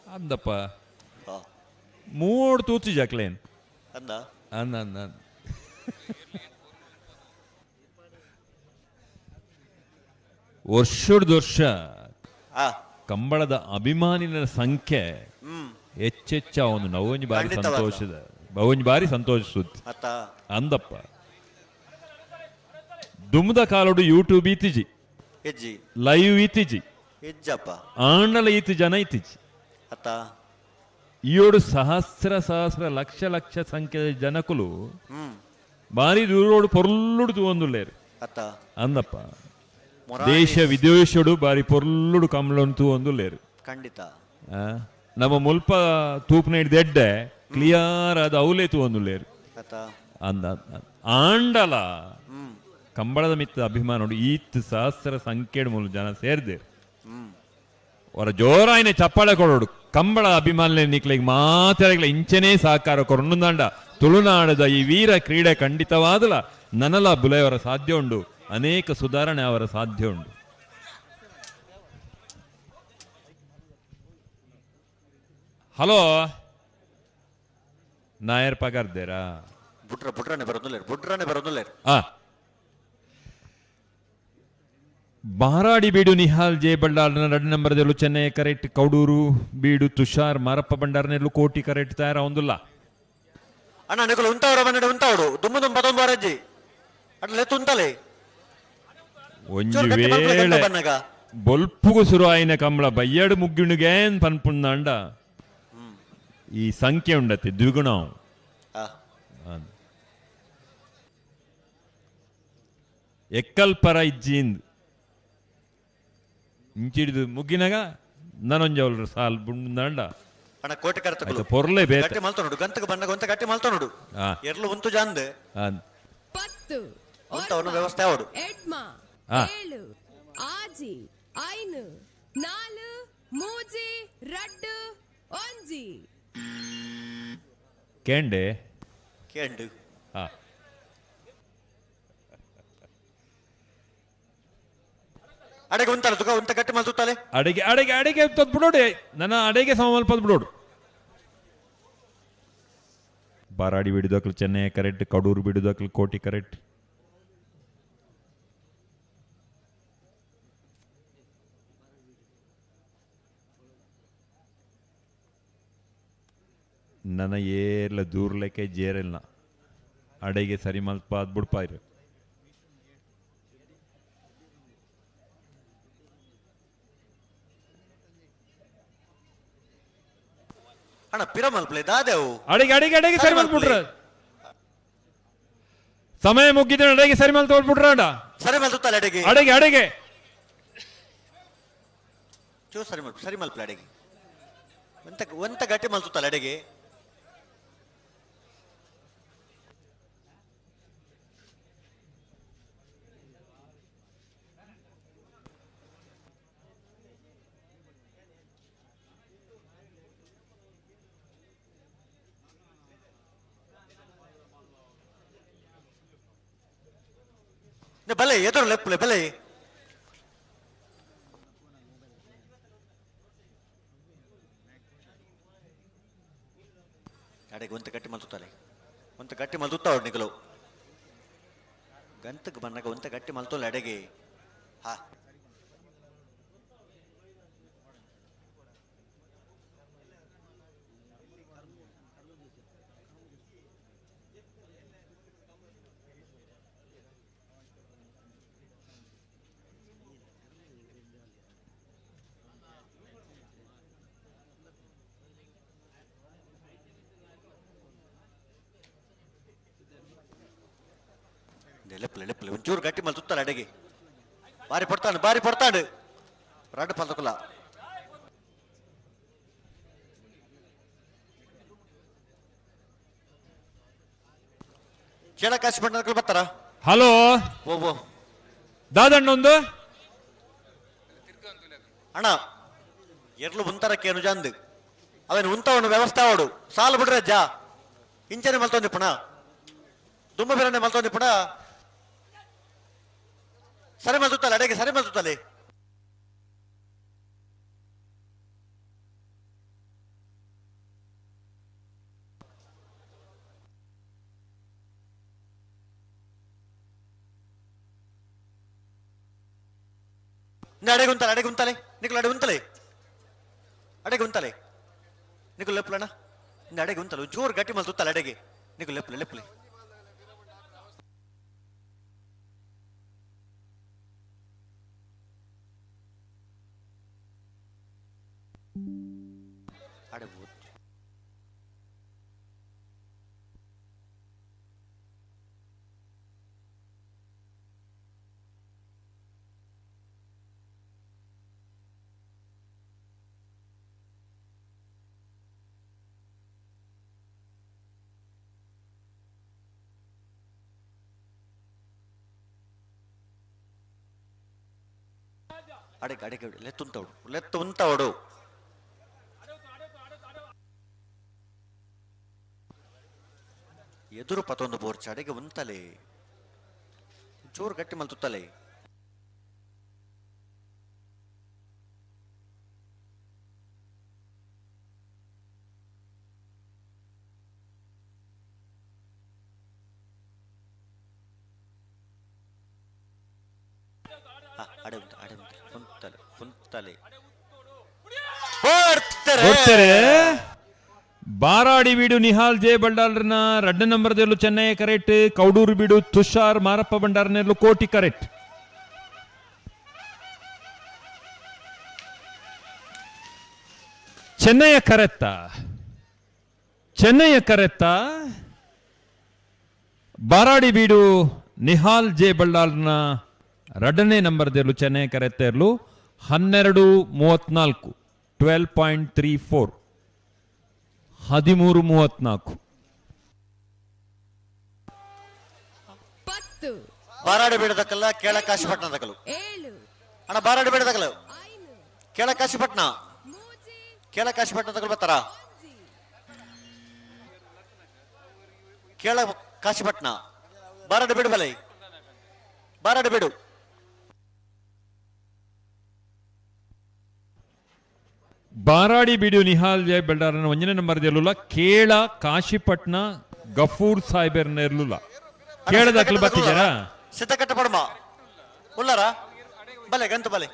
ಅಂದಪ್ಪ ಹಾ. ಮೂಡ್ ತೂಚಿ ಜಾಕ್ಲೇನ್ ಅಂದ ಅಂದ ಅಂದ ಅಂದ. ವರ್ಷದ ವರ್ಷ ಆ. ಕಂಬಳದ ಅಭಿಮಾನಿನ ಸಂಖ್ಯೆ ಹ್ಮ್. ಹೆಚ್ಚೆಚ್ಚ ಒಂದು ನವೊಂಜಿ ಬಾರಿ ಖಂಡಿತವಾಗ್ಲೂ. ಸಂತೋಷದ ಒಂಜಿ ಬಾರಿ ಸಂತೋಷ ಸುದ್ದಿ ಅತ್ತ ಅಂದಪ್ಪ ದುಮ್ದ ಕಾಲೋಡು ಯೂಟ್ಯೂಬ್ ಇತ್ತೀಜಿ ಹೆಜ್ಜಿ ಲೈವ್ ಇತ್ತೀಜಿ ಹೆಜ್ಜಪ್ಪ ಆಂಡಲ ಈತು ಜನ ಇತ್ತೀಜಿ ಅತ್ತ ಈಯೋಡು ಸಹಸ್ರ ಸಹಸ್ರ ಲಕ್ಷ ಲಕ್ಷ ಸಂಖ್ಯೆಯ ಜನಕುಲು ಹ್ಮ್ ಬಾರಿ ದೂರೋಡು ಪೊರ್ಲುಡು ತೂವೊಂದುಲ್ಲೇರು ಅತ್ತ ಅಂದಪ್ಪ ಮೊರಾಲಿ ದೇಶ ವಿದೇಶಡು ಬಾರಿ ಪೊರ್ಲುಡು ಕಮ್ಲೊಂದು ತೂವೊಂದುಲ್ಲೇರು ಖಂಡಿತ ಆ, ನಮ್ಮ ಮುಲ್ಪ ತೂಪ್ನ ಹಿಡ್ದು ಎಡ್ಡೆ ಕ್ಲಿಯರ್ ಆದ ಅವಲೇ ತೂವೊಂದುಲ್ಲೇರು ಅತ್ತ ಅಂದ ಆಂಡಲ ಕಂಬಳದ ಮಿತ್ತ ಅಭಿಮಾನೋಡು ಈತ್ ಸಹಸ್ರ ಸಂಖ್ಯೆಡ್ ಮೂಲ ಜನ ಸೇರ್ದೇರು ಹ್ಮ್ ಅವರ ಜೋರಾಯಿನ ಚಪ್ಪಾಳೆ ಕೊಡೋಡು ಕಂಬಳ ಅಭಿಮಾನಿಲೆ ನಿಕ್ಲಿಗೆ ಮಾತಾಡಗ್ಲ ಇಂಚನೇ ಸಹಕಾರ ಕೊರೊಂದುಂದಾಂಡ ತುಳುನಾಡದ ಈ ವೀರ ಕ್ರೀಡೆ ಖಂಡಿತವಾದಲ ನನಲ ಬುಲೆಯವರ ಸಾಧ್ಯ ಉಂಡು ಅನೇಕ ಸುಧಾರಣೆ ಅವರ ಸಾಧ್ಯ ಉಂಡು. ಹಲೋ ನಾಯರ್ ಪಗಾರ್ದೇರಾ ಬುಡ್ರ ಬುಡ್ರನೆ ಬರೋದಿಲ್ಲ ಬುಡ್ರನೆ ಬರೋದಿಲ್ಲ ಆ ಬಾರಾಡಿ ಬೀಡು ನಿಹಾಲ್ ಜೆ ಬಳ್ಳಾರ್ನ ಎರಡು ನಂಬರ್ದಲ್ಲೂ ಚೆನ್ನೈ ಕರೆಕ್ಟ್ ಕೌಡೂರು ಬೀಡು ತುಷಾರ್ ಮಾರಪ್ಪ ಬಂಡಾರ್ನೆಲ್ಲು ಕೋಟಿ ಕರೆಕ್ಟ್ ತಯಾರ ಒಂದುಲ್ಲ. ಅಣ್ಣ ನಿಕುಲು ಉಂತಾವ್ರ ಬನ್ನಡೆ ಉಂತಾವ್ರು ದುಮ್ಮು ದುಮ್ಮ ಪದೊಂದು ಬಾರಜ್ಜಿ ಅಟ್ಲೆ ತುಂತಲೆ ಒಂಜಿ ಚೂರು ಗಟ್ಟಿ ಮಲ್ಪುಲೆ ಗಂಟ ವೇಳೆ ಬನ್ನಗ. ಬೊಲ್ಪುಗು ಸುರು ಆಯಿನ ಕಂಬಳ ಬಯ್ಯಡು ಮುಗ್ಗಿಣುಗೇನ್ ಪನ್ಪುಂದಾಂಡ ಈ ಸಂಖ್ಯೆ ಉಂಡತಿ ದ್ವಿಗುಣ ಆ. ಎಕ್ಕಲ್ಪರ ಇಜ್ಜಿಂದ್ ಇಂಚಿಡಿದು ಮುಗ್ಗಿನಾಗ ನನೊಂಜವಲ್ರು ಸಾಲ್ ಬುಂಡ ಅಣ್ಣ ಕೋಟೆ ಕರೆತಕಲು ಪೊರ್ಲೆ ಬೇತೆ ಗಟ್ಟಿ ಮಲ್ತೊನುಡು ಗಂತಕ್ಕೆ ಬಣ್ಣ ಗೊಂತ ಗಟ್ಟಿ ಮಲ್ತೊನುಡು ಎರ್ಲು ಉಂತು ಜಾಂದ್ ಪತ್ತು ಉಂತವನು ವ್ಯವಸ್ಥೆ ಅವಡು ಎಡ್ಮ ಏಳು ಆಜಿ ಐನು ನಾಲು ಮೂಜಿ ರಡ್ಡು ಒಂಜಿ ಕೇಂಡೆ ಕೇಂಡು ಅಡೆಗೆ ಉಂತಲ್ಲ ತುಕ ಉಂತ ಗಟ್ಟಿ ಮಲ್ತುತ್ತಾಲೆ ಅಡಿಗೆ ಅಡಿಗೆ ಅಡಿಗೆ ಬಿಡೋಡಿ ನನ್ನ ಅಡಿಗೆ ಸಮ ಬಿಡೋಡು ಬಾರಾಡಿ ಬಿಡಿದಕ್ಲು ಚೆನ್ನೈ ಕರೆಕ್ಟ್, ಕಡೂರು ಬಿಡಿದಕ್ಲು ಕೋಟಿ ಕರೆಕ್ಟ್. ನನ್ನ ಏರ್ಲ ದೂರ್ಲೆಕ್ಕೆ ಜೇರಲ್ನ ಅಡೆಗೆ ಸರಿ ಮಲ್ಪ ಅದ್ ಬಿಡ್ಪಾಯ್ರು. ಅಣ್ಣ ಪಿರ ಮಲ್ಪಲೆ ದಾದೆವು ಅಡಿಗೆ ಅಡಿಗೆ ಅಡಿಗೆ ಸರಿ ಮಲ್ಬಿಟ್ರ ಸಮಯ ಮುಗಿದ್ರೆ ಅಡಿಗೆ ಸರಿ ಮಲ್ ತೋಳ್ಬಿಟ್ರ ಅಣ್ಣ ಸರಿ ಮಲ್ತುತ್ತಲ್ಲ ಅಡಿಗೆ ಅಡಿಗೆ ಅಡಿಗೆ ಚೂ ಸರಿ ಮಲ್ಪ ಸರಿ ಮಲ್ಪಲೆ ಅಡಿಗೆ ಒಂತ ಒಂತ ಗಟ್ಟಿ ಮಲ್ತುತ್ತಲ್ಲ ಅಡಿಗೆ ಬಲೆ ಎದುರು ಲೆಪ್ಪಲೆ ಬಲೆ ಅಡೆಗೆ ಒಂತ ಗಟ್ಟಿ ಮಲ್ತುತ್ತಾರೆ ಒಂತ ಗಟ್ಟಿ ಮಲ್ತುತ್ತ ಅವ್ರು ನಿಗಲು ಗಂತಕ್ಕೆ ಬಂದಾಗ ಒಂತ ಗಟ್ಟಿ ಮಲ್ತೋಲ್ಲ ಅಡೆಗೆ. ಹಾ ಲೆಪ್ಪಲೆ ಲೆಪ್ಪಲೆ ಒಂಚೂರು ಗಟ್ಟಿ ಮಲ್ತುತ್ತಾರೆ ಅಡೆಗೆ ಬಾರಿ ಪಡ್ತಾನೆ ಬಾರಿ ಪಡ್ತಾನೆ ರಡ್ಡು ಪಲ್ತಕುಲ ಕೇಳಕಾಶಿ ಬಣ್ಣದ ಬರ್ತಾರ. ಹಲೋ ಓ ದಾದಣ್ಣೊಂದು ಅಣ್ಣ ಎರ್ಲು ಉಂತರಕ್ಕೆ ಜಾಂದ್ ಅವನು ಉಂತವನು ವ್ಯವಸ್ಥೆ ಅವಡು ಸಾಲು ಬಿಡ್ರೆ ಜಾ ಇಂಚನೆ ಮಲ್ತೊಂದಿ ಪುಣ ದುಂಬ ಬಿರನೆ ಮಲ್ತೊಂದಿ ಪುಣ ಸರಿ ಮಲ್ತುತ್ತಲ್ಲ ಅಡೆಗೆ ಸರಿ ಮಲ್ತುತ್ತಲೆ ಅಡೆಗೆ ಉಂತಲೆ ಅಡೆಗೆ ಉಂತಲೆ ನಿಕುಲು ಅಡೆ ಉಂತಲೆ ಅಡೆಗೆ ಉಂತಲೆ ನಿಕುಲು ಲೆಪ್ಪಲಣ್ಣ ಅಡೆಗೆ ಉಂತಲೆ ಜೋರು ಗಟ್ಟಿ ಮಲ್ತುತ್ತಲ್ಲ ಅಡೆಗೆ ನಿಕುಲು ಲೆಪ್ಪಲೆ ಲೆಪ್ಪಲೆ ಅಡೆ ಅಡೆಗೆ ಅಡೆಗೆ ಲೆತ್ತುಂತವಡು ಲೆತ್ತುಂತವಡು ಎದುರು ಪತೊಂದು ಬೋರ್ಚ ಅಡೆಗೆ ಉಂತಲೆ ಚೂರು ಗಟ್ಟಿ ಮಲ್ತುತ್ತಲೆ ಅಡೆ ಉಂತ ಅಡೆ ಉಂತ ಫುಂತಲೆ ಫುಂತಲೆ ಬರ್ತಾರೆ. ಬಾರಾಡಿ ಬೀಡು ನಿಹಾಲ್ ಜೆ ಬಂಡಾರ್ನ ರಡ್ಡ ನಂಬರ್ದಲ್ಲೂ ಚೆನ್ನೈ ಕರೆಕ್ಟ್, ಕೌಡೂರು ಬೀಡು ತುಷಾರ್ ಮಾರಪ್ಪ ಬಂಡಾರ್ನೆಲ್ಲೂ ಕೋಟಿ ಕರೆಕ್ಟ್. ಚೆನ್ನೈಯ ಕರೆತ್ತ ಚೆನ್ನೈಯ ಕರೆತ್ತ ಬಾರಾಡಿ ಬೀಡು ನಿಹಾಲ್ ಜೆ ಬಳ್ಳಾರ್ನ ರಡ್ಡನೇ ನಂಬರ್ದಲ್ಲೂ ಚೆನ್ನೈ ಕರೆತ್ತ ಇರಲು 12:34. 12.34 13.34. 10 ಬಾರಾಡಿ ಬೇಡದಕ್ಕಲ್ಲ ಕೇಳ ಕಾಶಿಪಟ್ಟಣದಕಲು 7 ಅಣ್ಣ ಬಾರಾಡಿ ಬೇಡದಕಲು ಕೇಳ ಕಾಶಿಪಟ್ಟಣ ಕೇಳ ಕಾಶಿಪಟ್ಟಣದಕಲು ಬರ್ತಾರ ಕೇಳ ಕಾಶಿಪಟ್ಟಣ ಬಾರಾಡಿ ಬೇಡು ಬಲೆ ಬಾರಾಡಿ ಬೇಡು. ಬಾರಾಡಿ ಬಿಡು ನಿಹಾಲ್ ಜಯ ಬೆಲ್ಡಾರನ ಒಂಜನೇ ನಂಬರ್ ಇರಲಿಲ್ಲ. ಕೇಳ ಕಾಶಿಪಟ್ನ ಗಫೂರ್ ಸಾಹೇಬರ್ನ ಇರಲಿಲ್ಲ. ಕೇಳದಕ್ಲು ಬತ್ತಿದ್ದೀರಾ? ಸಿದ್ದಕಟ್ಟ ಪಡಮ ಉಳ್ಳಾರ ಬಲೆ ಗಂತು ಬಲೆ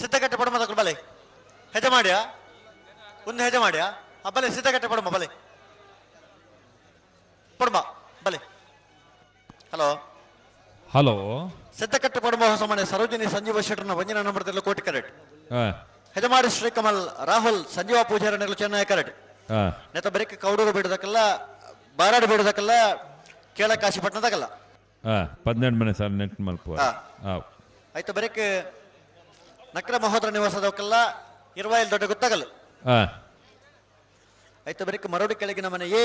ಸಿದ್ದಕಟ್ಟ ಪಡಮ ದಕ್ಲು ಬಲೆ ಹೆಜ ಮಾಡ್ಯಾ ಒಂದು ಹೆಜ ಮಾಡ್ಯಾ ಆ ಬಲೆ ಸಿದ್ದಕಟ್ಟ ಪಡಮ ಬಲೆ ಪಡಮ ಬಲೆ. ಹಲೋ ಹಲೋ ಸಿದ್ದಕಟ್ಟ ಪಡಮ ಹೊಸ ಮನೆ ಸರೋಜಿನಿ ಸಂಜೀವ ಶೆಟ್ಟರ್ನ ಒಂಜನ ನಂಬರ್ದಲ್ಲಿ ಕೋಟಿ ಕರೆಕ್ಟ್. ಹೆಜಮಾಡಿ ಶ್ರೀಕಮಲ್ ರಾಹುಲ್ ಸಂಜೀವ ಪೂಜಾರ ಚೆನ್ನೈ ಕರೆಕ್ಟ್. ನೆತ ಬರೀಕ್ ಕೌಡೂರು ಬೇಡದಕ್ಕಲ್ಲ ಬಾರಾಡಿ ಬೇಡದಕ್ಕಲ್ಲ ಕೇಳ ಕಾಶಿಪಟ್ಟಣದಾಗಲ್ಲ. 12 ಮನೆ ಸರ್ ನೆಟ್ ಮಲ್ಪುವ. ಆಯ್ತು ಬರೀಕ್ ನಕ್ರ ಮಹೋದರ ನಿವಾಸದವಕ್ಕೆಲ್ಲ ಇರುವಾಯಿಲ್ ದೊಡ್ಡ ಗೊತ್ತಾಗಲ್ಲ. ಆಯ್ತು ಬರೀಕ್ ಮರೋಡಿ ಕೆಳಗಿನ ಮನೆಯೇ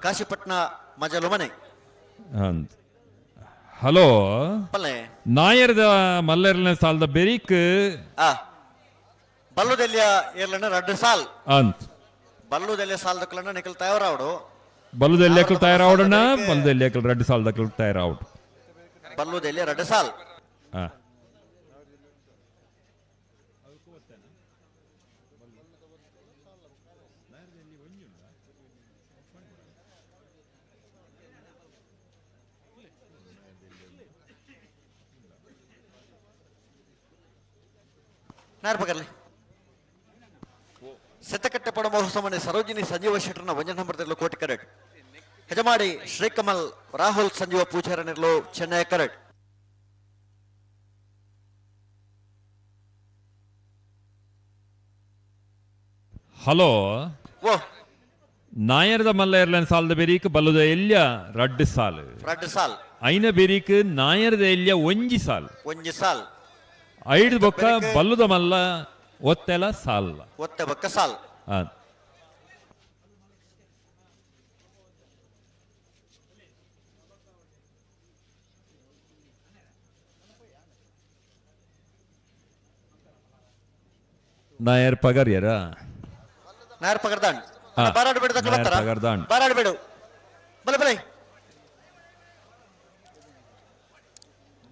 ಕಾಶಿಪಟ್ಟಣ ಮಜಲು ಮನೆ. ಹಲೋ ನಾಯರ್ದ ಮಲ್ಲರ್ನ ಸಾಲದ ಬೆರಿಕ್ ಬಲ್ಲುದೆಲ್ಲಿಯ ಏರ್ಲಣ್ಣ ರಡ್ಡು ಸಾಲ್ ಅಂತ ಬಲ್ಲುದೆಲ್ಲಿಯ ಸಾಲದಕ್ಕಲಣ್ಣ ನಿಖಲ್ ತಯಾರಾವಡು ಬಲ್ಲುದೆಲ್ಲಿ ತಯಾರಾವಡಣ್ಣ ಬಲ್ಲುದೆಲ್ಲಿ ರಡ್ಡು ಸಾಲದಕ್ಕಲು ತಯಾರಾವಡು ಬಲ್ಲುದೆಲ್ಲಿ ರಡ್ಡು ಸಾಲ್. ನಾರ್ಪಗರ್ಲಿ ಸಿದ್ದಕಟ್ಟೆ ಪಡಮ ಹೊಸಮನೆ ಸರೋಜಿನಿ ಸಂಜೀವ ಶೆಟ್ಟರ್ನ ಒಂಜನ ನಂಬರ್ದಲ್ಲೂ ಕೋಟಿ ಕರೆಕ್ಟ್. ಹೆಜಮಾಡಿ ಶ್ರೀಕಮಲ್ ರಾಹುಲ್ ಸಂಜೀವ ಪೂಜಾರನಿರ್ಲು ಚೆನ್ನೈ ಕರೆಕ್ಟ್. ಹಲೋ ಓ ನಾಯರ್ದ ಮಲ್ಲ ಏರ್ಲೈನ್ ಸಾಲದ ಬೆರೀಕ್ ಬಲ್ಲದ ಎಲ್ಯ ರಡ್ಡು ಸಾಲ್ ರಡ್ಡು ಸಾಲ್ ಐನ ಬೆರೀಕ್ ನಾಯರ್ದ ಎಲ್ಯ ಒಂಜಿ ಸಾಲ್ ಒಂಜಿ ಸಾಲ್ ಐದು ಬೊಕ್ಕ ಬಲ್ಲುದ ಮಲ್ಲ ಒತ್ತೆಲ ಸಾಲ್ ಒತ್ತೆ ಬೊಕ್ಕ ಸಾಲ್. ನಾಯರ್ ಪಗರ್ಯರ ನಾಯರ್ ಪಗರ್ದಾಂಡ್ ಬಾರಾಡು ಬೇಡ ನಾಯರ್ ಪಗರ್ದಾಂಡ್ ಬಾರಾಡು ಬೇಡು ಬಲೆ ಬಲೆ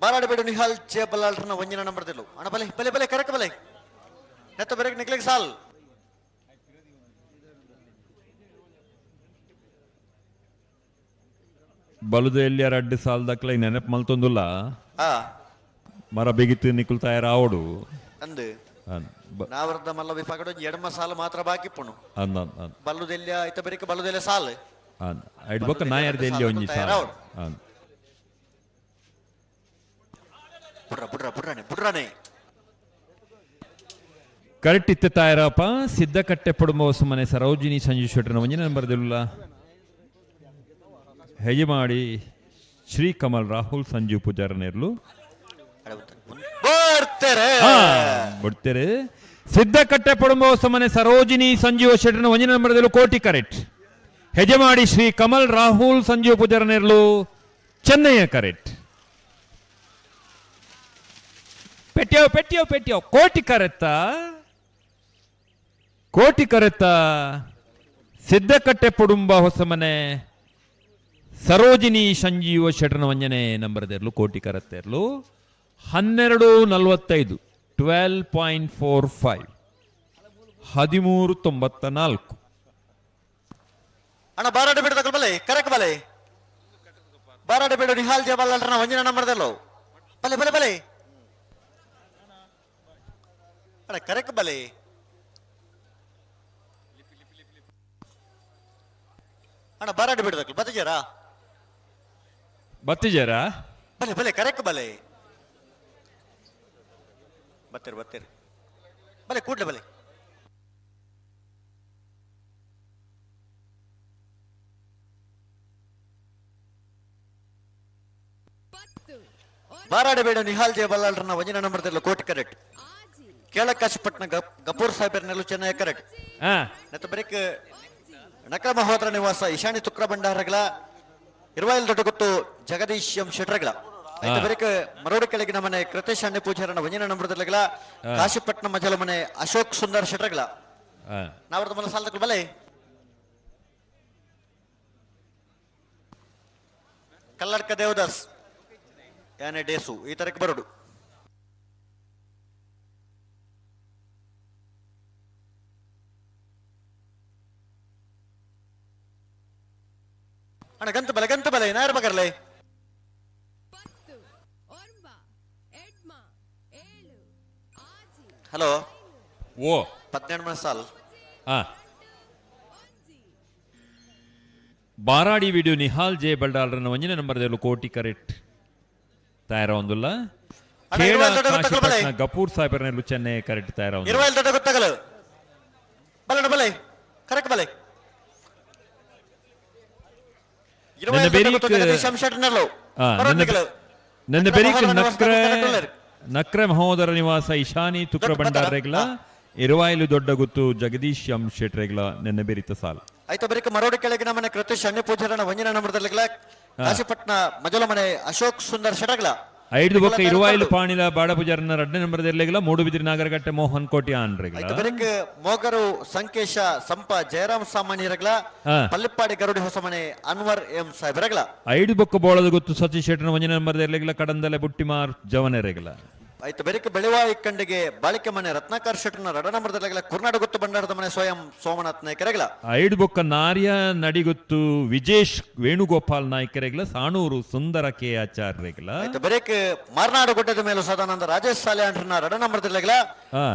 ಬಾರಾಡು ಬೇಡು ನಿಹಾಲ್ ಜೆ ಬಲ್ಲಾಳ್ರನ್ನ ಒಂಜಿನ ನಂಬರ್ ದಿಲ್ಲು ಅಣ್ಣ ಬಲೆ ಬಲೆ ಬಲೆ ಕರೆಕ್ ಬಲೆ ನೆತ್ತ ಬೆರಗ್ ನಿಕ್ಲಿಗೆ ಸಾಲ್. ಬಲುದ ಎಲ್ಲಿ ರಡ್ಡು ಸಾಲ್ ದಕ್ಲ ನೆನಪು ಮಲ್ತೊಂದುಲ್ಲ ಮರ ಬಿಗಿತು ನಿಕುಲ್ ತಯಾರಾವಡು ಅಂದು ನಾವರ್ದ ಮಲ್ಲ ವಿಭಾಗಡು ಎಡಮ ಸಾಲು ಮಾತ್ರ ಬಾಕಿ ಪುಣು ಅಂದ ಬಲ್ಲುದೆಲ್ಲ ಇತ್ತ ಬೆರಿಕ ಬಲ್ಲುದೆಲ್ಲ ಸಾಲು ಐಡ್ ಬೊಕ್ಕ ನಾಯರ್ದ ಎಲ್ಲಿ ಒಂಜಿ ಸಾಲ್. ಬುಡ್ರ ಬುಡ್ರ ಬುಡ್ರಾನೆ ಬುಡ್ರಾನೆ ಕರೆಕ್ಟ್ ಇತ್ತ ತಾಯರಪ್ಪ ಸಿದ್ದಕಟ್ಟೆ ಪಡುಂಬ ಸುಮ್ಮನೆ ಸರೋಜಿನಿ ಸಂಜು ಶೆಟ್ಟರ್ನ ಒಂಜಿನ ನಂಬರ್ ದಿಲ್ಲ ಹೆಜಮಾಡಿ ಶ್ರೀ ಕಮಲ್ ರಾಹುಲ್ ಸಂಜೀವ್ ಪೂಜಾರನೇರ್ಲು ಬಿಡ್ತೇರೆ. ಸಿದ್ದಕಟ್ಟೆ ಪಡುಂಬ ಸುಮ್ಮನೆ ಸರೋಜಿನಿ ಸಂಜೀವ ಶೆಟ್ಟರ್ನ ಒಂಜಿನ ನಂಬರ್ ದಿಲ್ಲು ಕೋಟಿ ಕರೆಕ್ಟ್. ಹೆಜಮಾಡಿ ಶ್ರೀ ಕಮಲ್ ರಾಹುಲ್ ಸಂಜೀವ್ ಪೂಜಾರನೇರ್ಲು ಚೆನ್ನಯ್ಯ ಕರೆಕ್ಟ್. ಪೆಟ್ಟಿಯೋ ಪೆಟ್ಟಿಯೋ ಪೆಟ್ಟಿಯೋ ಕೋಟಿ ಕರೆತ್ತ ಕೋಟಿ ಕರೆತ್ತ ಸಿದ್ದಕಟ್ಟೆ ಪುಡುಂಬ ಹೊಸಮನೆ ಸರೋಜಿನಿ ಸಂಜೀವ ಶೆಟ್ಟರ್ನ ವಂಜನೆ ನಂಬರ್ದಿರ್ಲು ಕೋಟಿ ಕರೆತ್ತೆರ್ಲು 12.45 12.45 13.94. ಅಣ್ಣ ಬಾರಾಡಿ ಬೇಡ ಬಲೆ ಕರೆಕ್ ಬಲೆ ಬಾರಾಡಿ ಬೇಡ ನಿಹಾಲ್ ಜಬಾಲ್ರನ್ನ ವಂಜನೆ ನಂಬರ್ದಲ್ಲೋ ಬಲೆ ಬಲೆ ಬಲೆ ಅಣ್ಣ ಕರೆಕ್ ಬಲೆ ಅಣ್ಣ ಬಾರಾಡಿ ಬೇಡದಕ್ಲು ಬತ್ತಿಜಾರಾ ಬತ್ತಿಜಾರಾ ಬಲೆ ಬಲೆ ಕರೆಕ್ ಬಲೆ ಬತ್ತೀರಿ ಬತ್ತೀರಿ ಬಲೆ ಕೂಡ್ಲೆ ಬಲೆ ಬಾರಾಡಿ ಬೇಡ ನಿಹಾಲ್ ಜಯ ಬಲ್ಲಾಳ್ರನ್ನ ಒಂಜಿನ ನಂಬರ್ದಲ್ಲ ಕೋಟಿ ಕರೆಕ್ಟ್. ಕೇಳಕಾಶಿಪಟ್ಟಣ ಗಪೂರ್ ಸಾಹೇಬರ್ನೆಲ್ಲು ಚೆನ್ನೈ ಕರೆಕ್ಟ್. ನೆತ್ತ ಬರೀಕ್ ನಕ್ರ ಮಹೋದರ ನಿವಾಸ ಇಶಾನಿ ತುಕ್ರ ಭಂಡಾರಗಳ ಇರುವಾಯಿಲ್ ದೊಡ್ಡ ಗೊತ್ತು ಜಗದೀಶ್ ಎಂ ಶೆಟ್ರಗಳ. ಆಯ್ತು, ಬರೀಕ್ ಮರೋಡಿ ಕೆಳಗಿನ ಮನೆ ಕೃತೇಶ್ ಅಣ್ಣೆ ಪೂಜಾರನ ವಂಜನ ನಂಬರದಲ್ಲಿಗಳ ಕಾಶಿಪಟ್ಟಣ ಮಜಲ ಮನೆ ಅಶೋಕ್ ಸುಂದರ್ ಶೆಟ್ರಗಳ. ನಾವರ್ದ ಮಲ ಸಾಲದಕ್ಕೂ ಬಲೆ ಕಲ್ಲಡ್ಕ ದೇವದಾಸ್ ಯಾನೆ ಡೇಸು ಈ ತರಕ್ಕೆ ಬರೋಡು. ಅಣ್ಣ ಗಂತ ಬಲೆ ಗಂತ ಬಲೆ ನಾಯರ್ ಬಗರ್ಲೆ. ಹಲೋ ಓ 18 ಸಾಲ್. ಬಾರಾಡಿ ವಿಡಿಯೋ ನಿಹಾಲ್ ಜೆ ಬಲ್ಡಾಲ್ರನ್ನ ಒಂಜನೇ ನಂಬರ್ ದೇಲು ಕೋಟಿ ಕರೆಕ್ಟ್ ತಯಾರ ಒಂದುಲ್ಲ. ಅಣ್ಣ, ಇರುವೈಲ್ ದೊಡ್ಡ ಗೊತ್ತಗಲು ಬಲೆ. ಗಪೂರ್ ಸಾಹೇಬರ್ನೆಲ್ಲು ಚೆನ್ನೈ ಕರೆಕ್ಟ್ ತಯಾರ ಒಂದು. ಇರುವೈಲ್ ದೊಡ್ಡ ಗೊತ್ತಗಲು ಬಲಣ ಬಲೆ ಕರೆಕ್ಟ್ ಬಲೆ. ನನ್ನ ಬೆರೀಕ್ ನನ್ನ ಬೆರೀಕ್ ನಕ್ರೆ ನಕ್ರೆ ಮಹೋದರ ನಿವಾಸ ಇಶಾನಿ ತುಕ್ರ ಭಂಡಾರ್ ರೆಗ್ಲ ಇರುವಾಯಿಲು ದೊಡ್ಡ ಗುತ್ತು ಜಗದೀಶ್ ಎಂ ಶೆಟ್ರೆಗ್ಲ ನೆನ್ನೆ ಬೆರಿತ ಸಾಲ್. ಆಯ್ತು, ಬರೀಕ ಮರೋಡಿ ಕೆಳಗಿನ ಮನೆ ಕೃತೇಶ್ ಅಣ್ಣ ಪೂಜಾರನ ವಂಜನ ನಂಬರ್ದಲ್ಲಿಗ್ಲ ಕಾಶಿಪಟ್ನ ಮಜಲ ಮನೆ ಅಶೋಕ್ ಸುಂದರ್ ಶೆಟ್ರಗ್ಲ. ಐದು ಬೊಕ್ಕ ಇರುವಾಯಿಲು ಪಾಣಿಲ ಬಾಡ ಪೂಜಾರನ ರಡ್ಡ ನಂಬರ್ದಲ್ಲಿಗ್ಲ ಮೂಡುಬಿದಿರಿ ನಾಗರಗಟ್ಟೆ ಮೋಹನ್ ಕೋಟಿ ಆನ್ರೆಗ್ಲ. ಆಯ್ತು, ಬರೀಕ ಮೋಗರು ಸಂಕೇಶ ಸಂಪ ಜಯರಾಮ್ ಸಾಮಾನ್ಯರಗ್ಲ ಪಲ್ಲಿಪ್ಪಾಡಿ ಗರುಡಿ ಹೊಸಮನೆ ಅನ್ವರ್ ಎಂ ಸಾಹೇಬ್ರಗ್ಲ. ಐದು ಬೊಕ್ಕ ಬೋಳದ ಗೊತ್ತು ಸತೀಶ್ ಶೆಟ್ಟನ ವಂಜನ ನಂಬರ್ದಲ್ಲಿಗ್ಲ ಕಡಂದಲೆ ಬುಟ್ಟಿಮಾರ್ ಜವನೆರೆಗ್ಲ. ಆಯ್ತು, ಬೆರಿಕ ಬೆಳೆವಾಯಿ ಕಂಡಿಗೆ ಬಾಳಿಕೆ ಮನೆ ರತ್ನಾಕರ್ ಶೆಟ್ಟನ ರಡ ನಂಬರ್ದಲ್ಲಿಗ್ಲ ಕುರ್ನಾಡು ಗೊತ್ತು ಭಂಡಾರದ ಮನೆ ಸ್ವಯಂ ಸೋಮನಾಥ್ ನಾಯ್ಕರೆಗ್ಲ. ಐದು ಬೊಕ್ಕ ನಾರ್ಯ ನಡಿಗುತ್ತು ವಿಜೇಶ್ ವೇಣುಗೋಪಾಲ್ ನಾಯ್ಕರೆಗ್ಲ ಸಾಣೂರು ಸುಂದರ ಕೆ ಆಚಾರ್ಯರೆಗ್ಲ. ಆಯ್ತು, ಬೆರಿಕ ಮಾರ್ನಾಡು ಗುಡ್ಡದ ಮೇಲೂ ಸದಾನಂದ ರಾಜೇಶ್ ಸಾಲೆ ಅಂಡ್ರನ ರಡ ನಂಬರ್ದಲ್ಲಿಗ್ಲ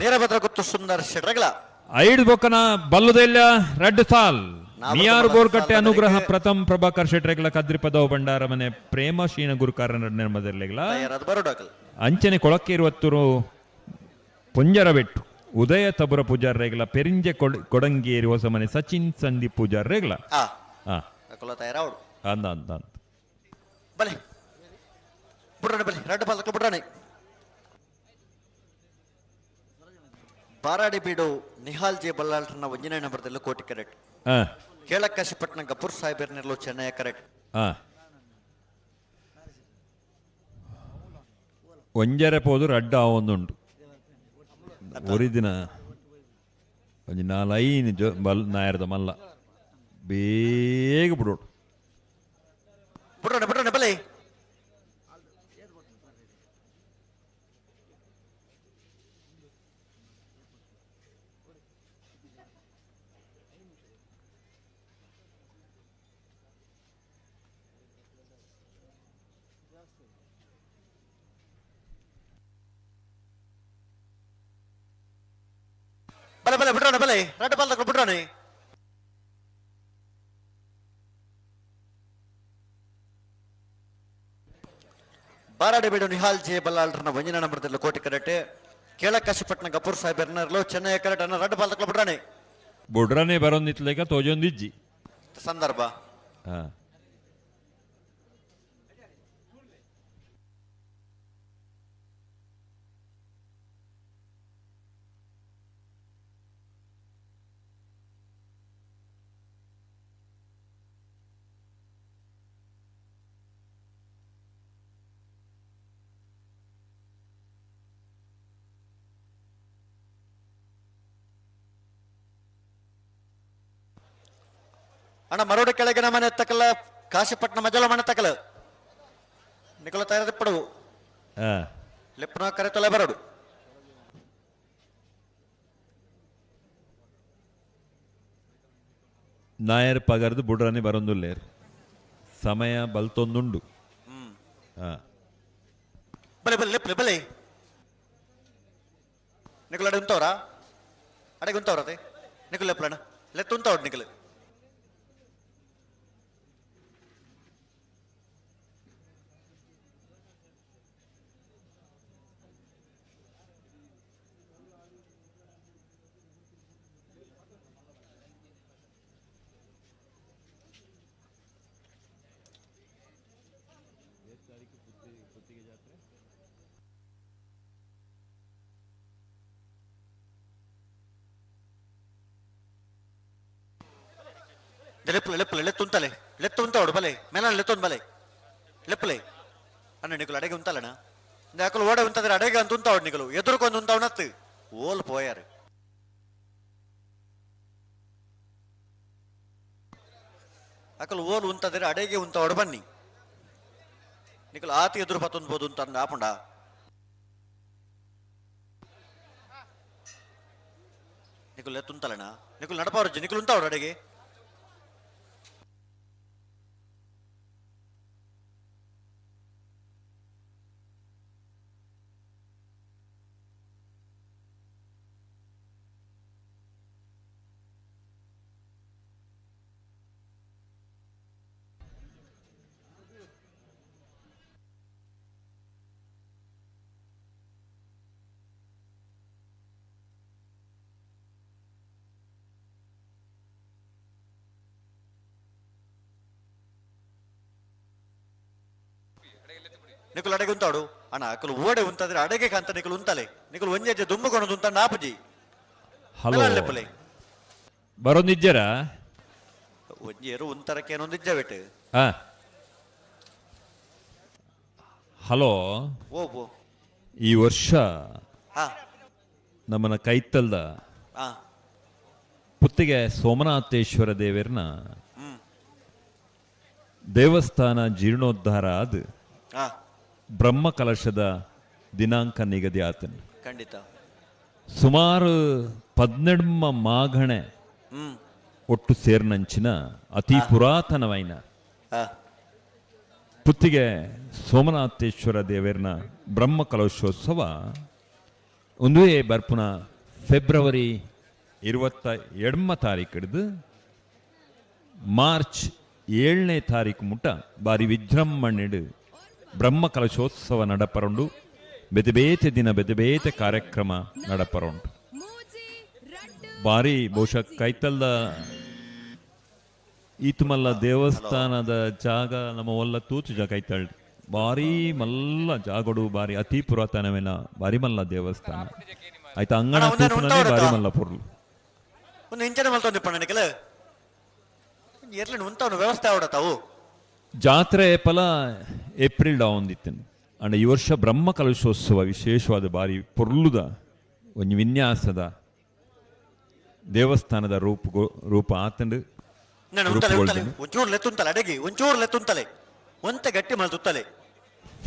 ನೇರಭದ್ರ ಗೊತ್ತು ಸುಂದರ್ ಶೆಟ್ರಗ್ಲ. ಐದು ಬೊಕ್ಕನ ಬಲ್ಲುದೆಲ್ಲ ರಡ್ಡು ಸಾಲ್ ಮಿಯಾರು ಬೋರ್ಕಟ್ಟೆ ಅನುಗ್ರಹ ಪ್ರಥಮ್ ಪ್ರಭಾಕರ್ ಶೆಟ್ರೆಗ್ಲ ಕದ್ರಿ ಪದವ ಭಂಡಾರ ಮನೆ ಪ್ರೇಮ ಶೀನ ಗುರುಕಾರ ನಿರ್ಮದರ್ಲೆಗ್ಲ. ಅಂಚನೆ ಕೊಳಕ್ಕೆ ಇರುವತ್ತೂರು ಪುಂಜರ ಬೆಟ್ಟು ಉದಯ ತಬುರ ಪೂಜಾರ್ ರೇಗ್ಲ ಪೆರಿಂಜೆ ಕೊಡಂಗೇರಿ ಹೊಸ ಮನೆ ಸಚಿನ್ ಸಂದೀಪ್ ಪೂಜಾರ್ ರೇಗ್ಲ. ಅಂದ ಅಂದ ಅಂದ ಬಲೆ ಬುಡ್ರಾಣೆ ಬಲೆ ರಡ್ಡು ಪಾಲಕ ಬುಡ್ರಾಣೆ. ಬಾರಾಡಿ ಬೀಡು ನಿಹಾಲ್ ಜೆ ಬಲ್ಲಾಳ್ರನ್ನ ಒಂಜನೇ ನಂಬರ್ದಲ್ಲೂ ಕೋಟಿ ಕರೆಕ್ಟ್. ಕೇಳಕ್ಕಾಶಿಪಟ್ಟಣ ಗಪೂರ್ ಸಾಹೇಬರ್ನೆಲ್ಲೂ ಚೆನ್ನಯ್ಯ ಕರೆಕ್ಟ್. ಒಂಜರೆ ಪೋದು ರಡ್ಡ ಒಂದುಂಟು ಒರಿದಿನ ಒಂಜಿ ನಾಲೈನ್ ಜೊ ಬಲ್ ನಾಯರ್ದ ಮಲ್ಲ ಬೇಗ ಬಿಡೋಡು. ಬುಡ್ರಾಣೆ ಬುಡ್ರಾಣೆ ಬಲೆ. ಬಲೆ ಬಲೆ ಬಿಡ್ರಾಣೆ ಬಲೆ ರಡ್ಡು ಬಾಲ್ ತಗೊಂಡು ಬಿಡ್ರಾಣೆ. Baradi ಬೇಡು Nihal J ಬಲ್ಲಾಳ್ರನ್ನ ವಂಜನ ನಂಬರ್ದಲ್ಲಿ Koti correct. ಕೇಳಕಾಶಿಪಟ್ಟಣ Gafoor ಸಾಹೇಬರ್ನರ್ಲು Chennai correct ಅನ್ನ ರಡ್ಡು ಬಾಲ್ ತಗೊಂಡು ಬಿಡ್ರಾಣೆ. ಬುಡ್ರಾನೆ ಬರೋಂದಿತ್ಲೇಕ ತೋಜೊಂದಿಜ್ಜಿ ಸಂದರ್ಭ. ಅಣ್ಣ ಮರೋಡಿ ಕೆಳಗಿನ ಮನೆ ತಕಲ ಕಾಶಿಪಟ್ಟಣ ಮಜಲ ಮನೆ ತಕಲ ನಿಕಲ ತಯಾರಿಪಡವು ಲಿಪ್ನ ಕರೆ ತೊಲೆ ಬರೋಡು. ನಾಯರ್ ಪಗರ್ದು ಬುಡ್ರಾನೆ ಬರೊಂದುಲ್ಲೇರ್ ಸಮಯ ಬಲ್ತೊಂದುಂಡು. ಬಲೆ ಬಲೆ ಲಿಪ್ಲೆ ಬಲೆ ನಿಕಲ ಅಡೆ ಉಂತವ್ರಾ ಅಡೆಗೆ ಉಂತವ್ರ ಅದೇ ನಿಕಲ್ ಲೆಪ್ಲಣ್ಣ ಲೆತ್ತು ಉಂತವ್ರು ನಿಕಲ್. ಲೆಪ್ಪಲೆ ಲೆಪ್ಪಲೆ ಲೆತ್ತುಂತಲೆ ಲೆತ್ತು ಉಂತಾವಡು ಬಲೆ ಮೇಲ ಲೆತ್ತೊಂದು ಬಲೆ ಲೆಪ್ಪಲೆ ಅಣ್ಣ ನಿಕುಲು ಅಡೆಗೆ ಉಂತಲಣ್ಣ ಅಕಲು ಓಡೆ ಉಂತದ್ರೆ ಅಡೆಗೆ ಅಂತ ಉಂತಾವಡು ನಿಕಲು ಎದುರುಕೊಂದು ಉಂತಾವನತ್ತು ಓಲ್ ಪೋಯಾರು ಅಕಲು ಓಲ್ ಉಂತದ್ರೆ ಅಡೆಗೆ ಉಂತಾವಡು ಬನ್ನಿ ನಿಕಲು ಆತಿ ಎದುರು ಪತ್ತೊಂದು ಅಂತ ಆಪುಂಡ ನಿಕುಲು ಲೆತ್ತುಂತಲಣ್ಣ ನಿಕುಲು ನಡಪವರ್ಜಿ ನಿಕುಲು ಉಂತಾವಡು ಅಡೆಗೆ ನಿಕುಲು ಅಡೆಗೆ ಉಂತಾಡು ಅಣ್ಣ ಅಕಲು ಓಡೆ ಉಂತಾದ್ರೆ ಅಡೆಗೆ ಕಾಂತ ನಿಕುಲು ಉಂತಲೆ ನಿಕುಲು ಒಂಜೆ ದುಮ್ಮುಕೊಂಡು ಉಂತ ನಾಪುಜಿ ಹಲೋ ಬರೋದಿಜ್ಜರ ಒಂಜೇರು ಉಂತರಕ್ಕೆ ಏನೊಂದಿಜ್ಜ ಬಿಟ್ಟು ಹಲೋ ಓ ಈ ವರ್ಷ ನಮ್ಮನ ಕೈತಲ್ದ ಪುತ್ತಿಗೆ ಸೋಮನಾಥೇಶ್ವರ ದೇವರನ ದೇವಸ್ಥಾನ ಜೀರ್ಣೋದ್ಧಾರ ಆದ ಬ್ರಹ್ಮ ಕಲಶದ ದಿನಾಂಕ ನಿಗದಿ ಆತನ ಖಂಡಿತ ಸುಮಾರು 12 ಮಾಘಣೆ ಒಟ್ಟು ಸೇರ್ನಂಚಿನ ಅತಿ ಪುರಾತನವೈನ ಪುತ್ತಿಗೆ ಸೋಮನಾಥೇಶ್ವರ ದೇವರನ ಬ್ರಹ್ಮ ಕಲಶೋತ್ಸವ ಒಂದೇ ಬರ್ಪುನ ಫೆಬ್ರವರಿ 22 ತಾರೀಕು ಹಿಡಿದು ಮಾರ್ಚ್ 7ನೇ ತಾರೀಕು ಮುಟ್ಟ ಬಾರಿ ವಿಜೃಂಭಣೆಡು ಬ್ರಹ್ಮ ಕಲಶೋತ್ಸವ ನಡಪರುಂಡು. ಬೇತೆ ಬೇತೆ ದಿನ ಬೇತೆ ಬೇತೆ ಕಾರ್ಯಕ್ರಮ ನಡಪರುಂಟು. ಬಾರಿ ಬಹುಶಃ ಕೈತಲ್ದ ಈತುಮಲ್ಲ ದೇವಸ್ಥಾನದ ಜಾಗ ನಮ್ಮ ಒಲ್ಲ ತೂತು ಜಾಗ ಕೈತಲ್ ಬಾರಿ ಮಲ್ಲ ಜಾಗಡು ಬಾರಿ ಅತಿ ಪುರಾತನವೇನ ಬಾರಿ ಮಲ್ಲ ದೇವಸ್ಥಾನ ಆಯ್ತಾ ಅಂಗಣ ತೂತುನೇ ಬಾರಿ ಮಲ್ಲ ಪೊರ್ಲು ಜಾತ್ರೆ ಫಲ ಏಪ್ರಿಲ್ ಡಾವಂದಿತ್ತೇನೆ ಅಂಡ್ ಈ ವರ್ಷ ಬ್ರಹ್ಮ ಕಲಶೋತ್ಸವ ವಿಶೇಷವಾದ ಬಾರಿ ಪೊರ್ಲುದ ಒಂದು ವಿನ್ಯಾಸದ ದೇವಸ್ಥಾನದ ರೂಪ ಆತಂಡು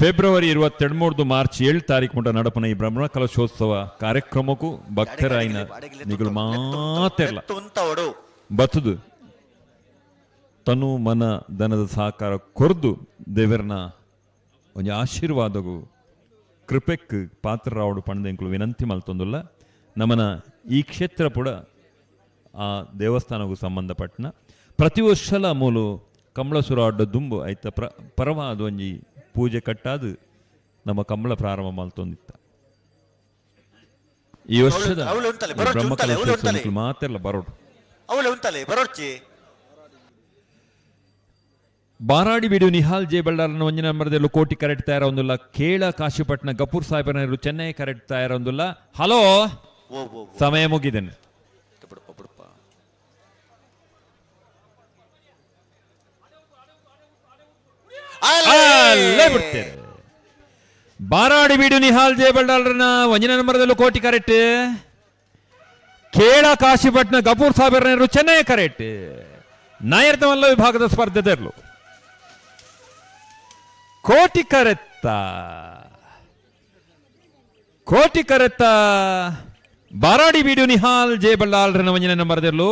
ಫೆಬ್ರವರಿ 23 ಮಾರ್ಚ್ 7 ತಾರೀಕು ಮುಟ ನಡಪನ ಈ ಬ್ರಹ್ಮ ಕಲಶೋತ್ಸವ ಕಾರ್ಯಕ್ರಮಕ್ಕೂ ಭಕ್ತರಾಯಿನ ನಿಗಳು ಮಾತೆಲ್ಲ ಬತ್ತದು ತನು ಮನ ಧನದ ಸಹಕಾರ ಕೊರ್ದು ದೇವರನ ಒಂದು ಆಶೀರ್ವಾದಗೂ ಕೃಪೆಕ್ ಪಾತ್ರರಾವಡು ಪಣದೆಂಕುಲು ವಿನಂತಿ ಮಲ್ತೊಂದುಲ್ಲ. ನಮನ ಈ ಕ್ಷೇತ್ರ ಕೂಡ ಆ ದೇವಸ್ಥಾನಕ್ಕೂ ಸಂಬಂಧಪಟ್ಟನ ಪ್ರತಿ ವರ್ಷಲ ಮೂಲು ಕಮಲಸುರ ಅಡ್ಡ ದುಂಬು ಐತ ಪರವಾದ ಒಂಜಿ ಪೂಜೆ ಕಟ್ಟಾದು ನಮ್ಮ ಕಮಲ ಪ್ರಾರಂಭ ಮಲ್ತೊಂದಿತ್ತ. ಈ ವರ್ಷದ ಬ್ರಹ್ಮ ಕಲಶೋತ್ಸವ ಮಾತೆಲ್ಲ ಬರೋಡು. ಬಾರಾಡಿ ಬಿಡು ನಿಹಾಲ್ ಜೆ ಬಳ್ಳಾರನ ಒಂಜಿನ ನಂಬರ್ದಲ್ಲೂ ಕೋಟಿ ಕರೆಕ್ಟ್ ತಯಾರೊಂದಿಲ್ಲ. ಕೇಳ ಕಾಶಿಪಟ್ನ ಗಪೂರ್ ಸಾಹೇಬರನ್ನು ಚೆನ್ನೈ ಕರೆಕ್ಟ್ ತಯಾರೊಂದಿಲ್ಲ. ಹಲೋ, ಸಮಯ ಮುಗಿದೇನೆ. ಅಲ್ಲೇ ಬಿಡ್ತೇನೆ. ಬಾರಾಡಿ ಬೀಡು ನಿಹಾಲ್ ಜೆ ಬಳ್ಳಾರನ ಒಂಜಿನ ನಂಬರ್ದಲ್ಲೂ ಕೋಟಿ ಕರೆಕ್ಟ್. ಕೇಳ ಕಾಶಿಪಟ್ನ ಗಪೂರ್ ಸಾಹೇಬರನ್ನು ಚೆನ್ನೈ ಕರೆಕ್ಟ್. ನಾಯರ್ತಮಲ್ಲ ವಿಭಾಗದ ಸ್ಪರ್ಧೆದರ್ಲು ಕೋಟಿ ಕರೆತ್ತ ಕೋಟಿ ಕರೆತ್ತ ಬಾರಾಡಿ ಬೀಡು ನಿಹಾಲ್ ಜೆ ಬಳ್ಳಾಲ್ರನ ಒಂಜಿನ ನಂಬರ್ದಿರ್ಲು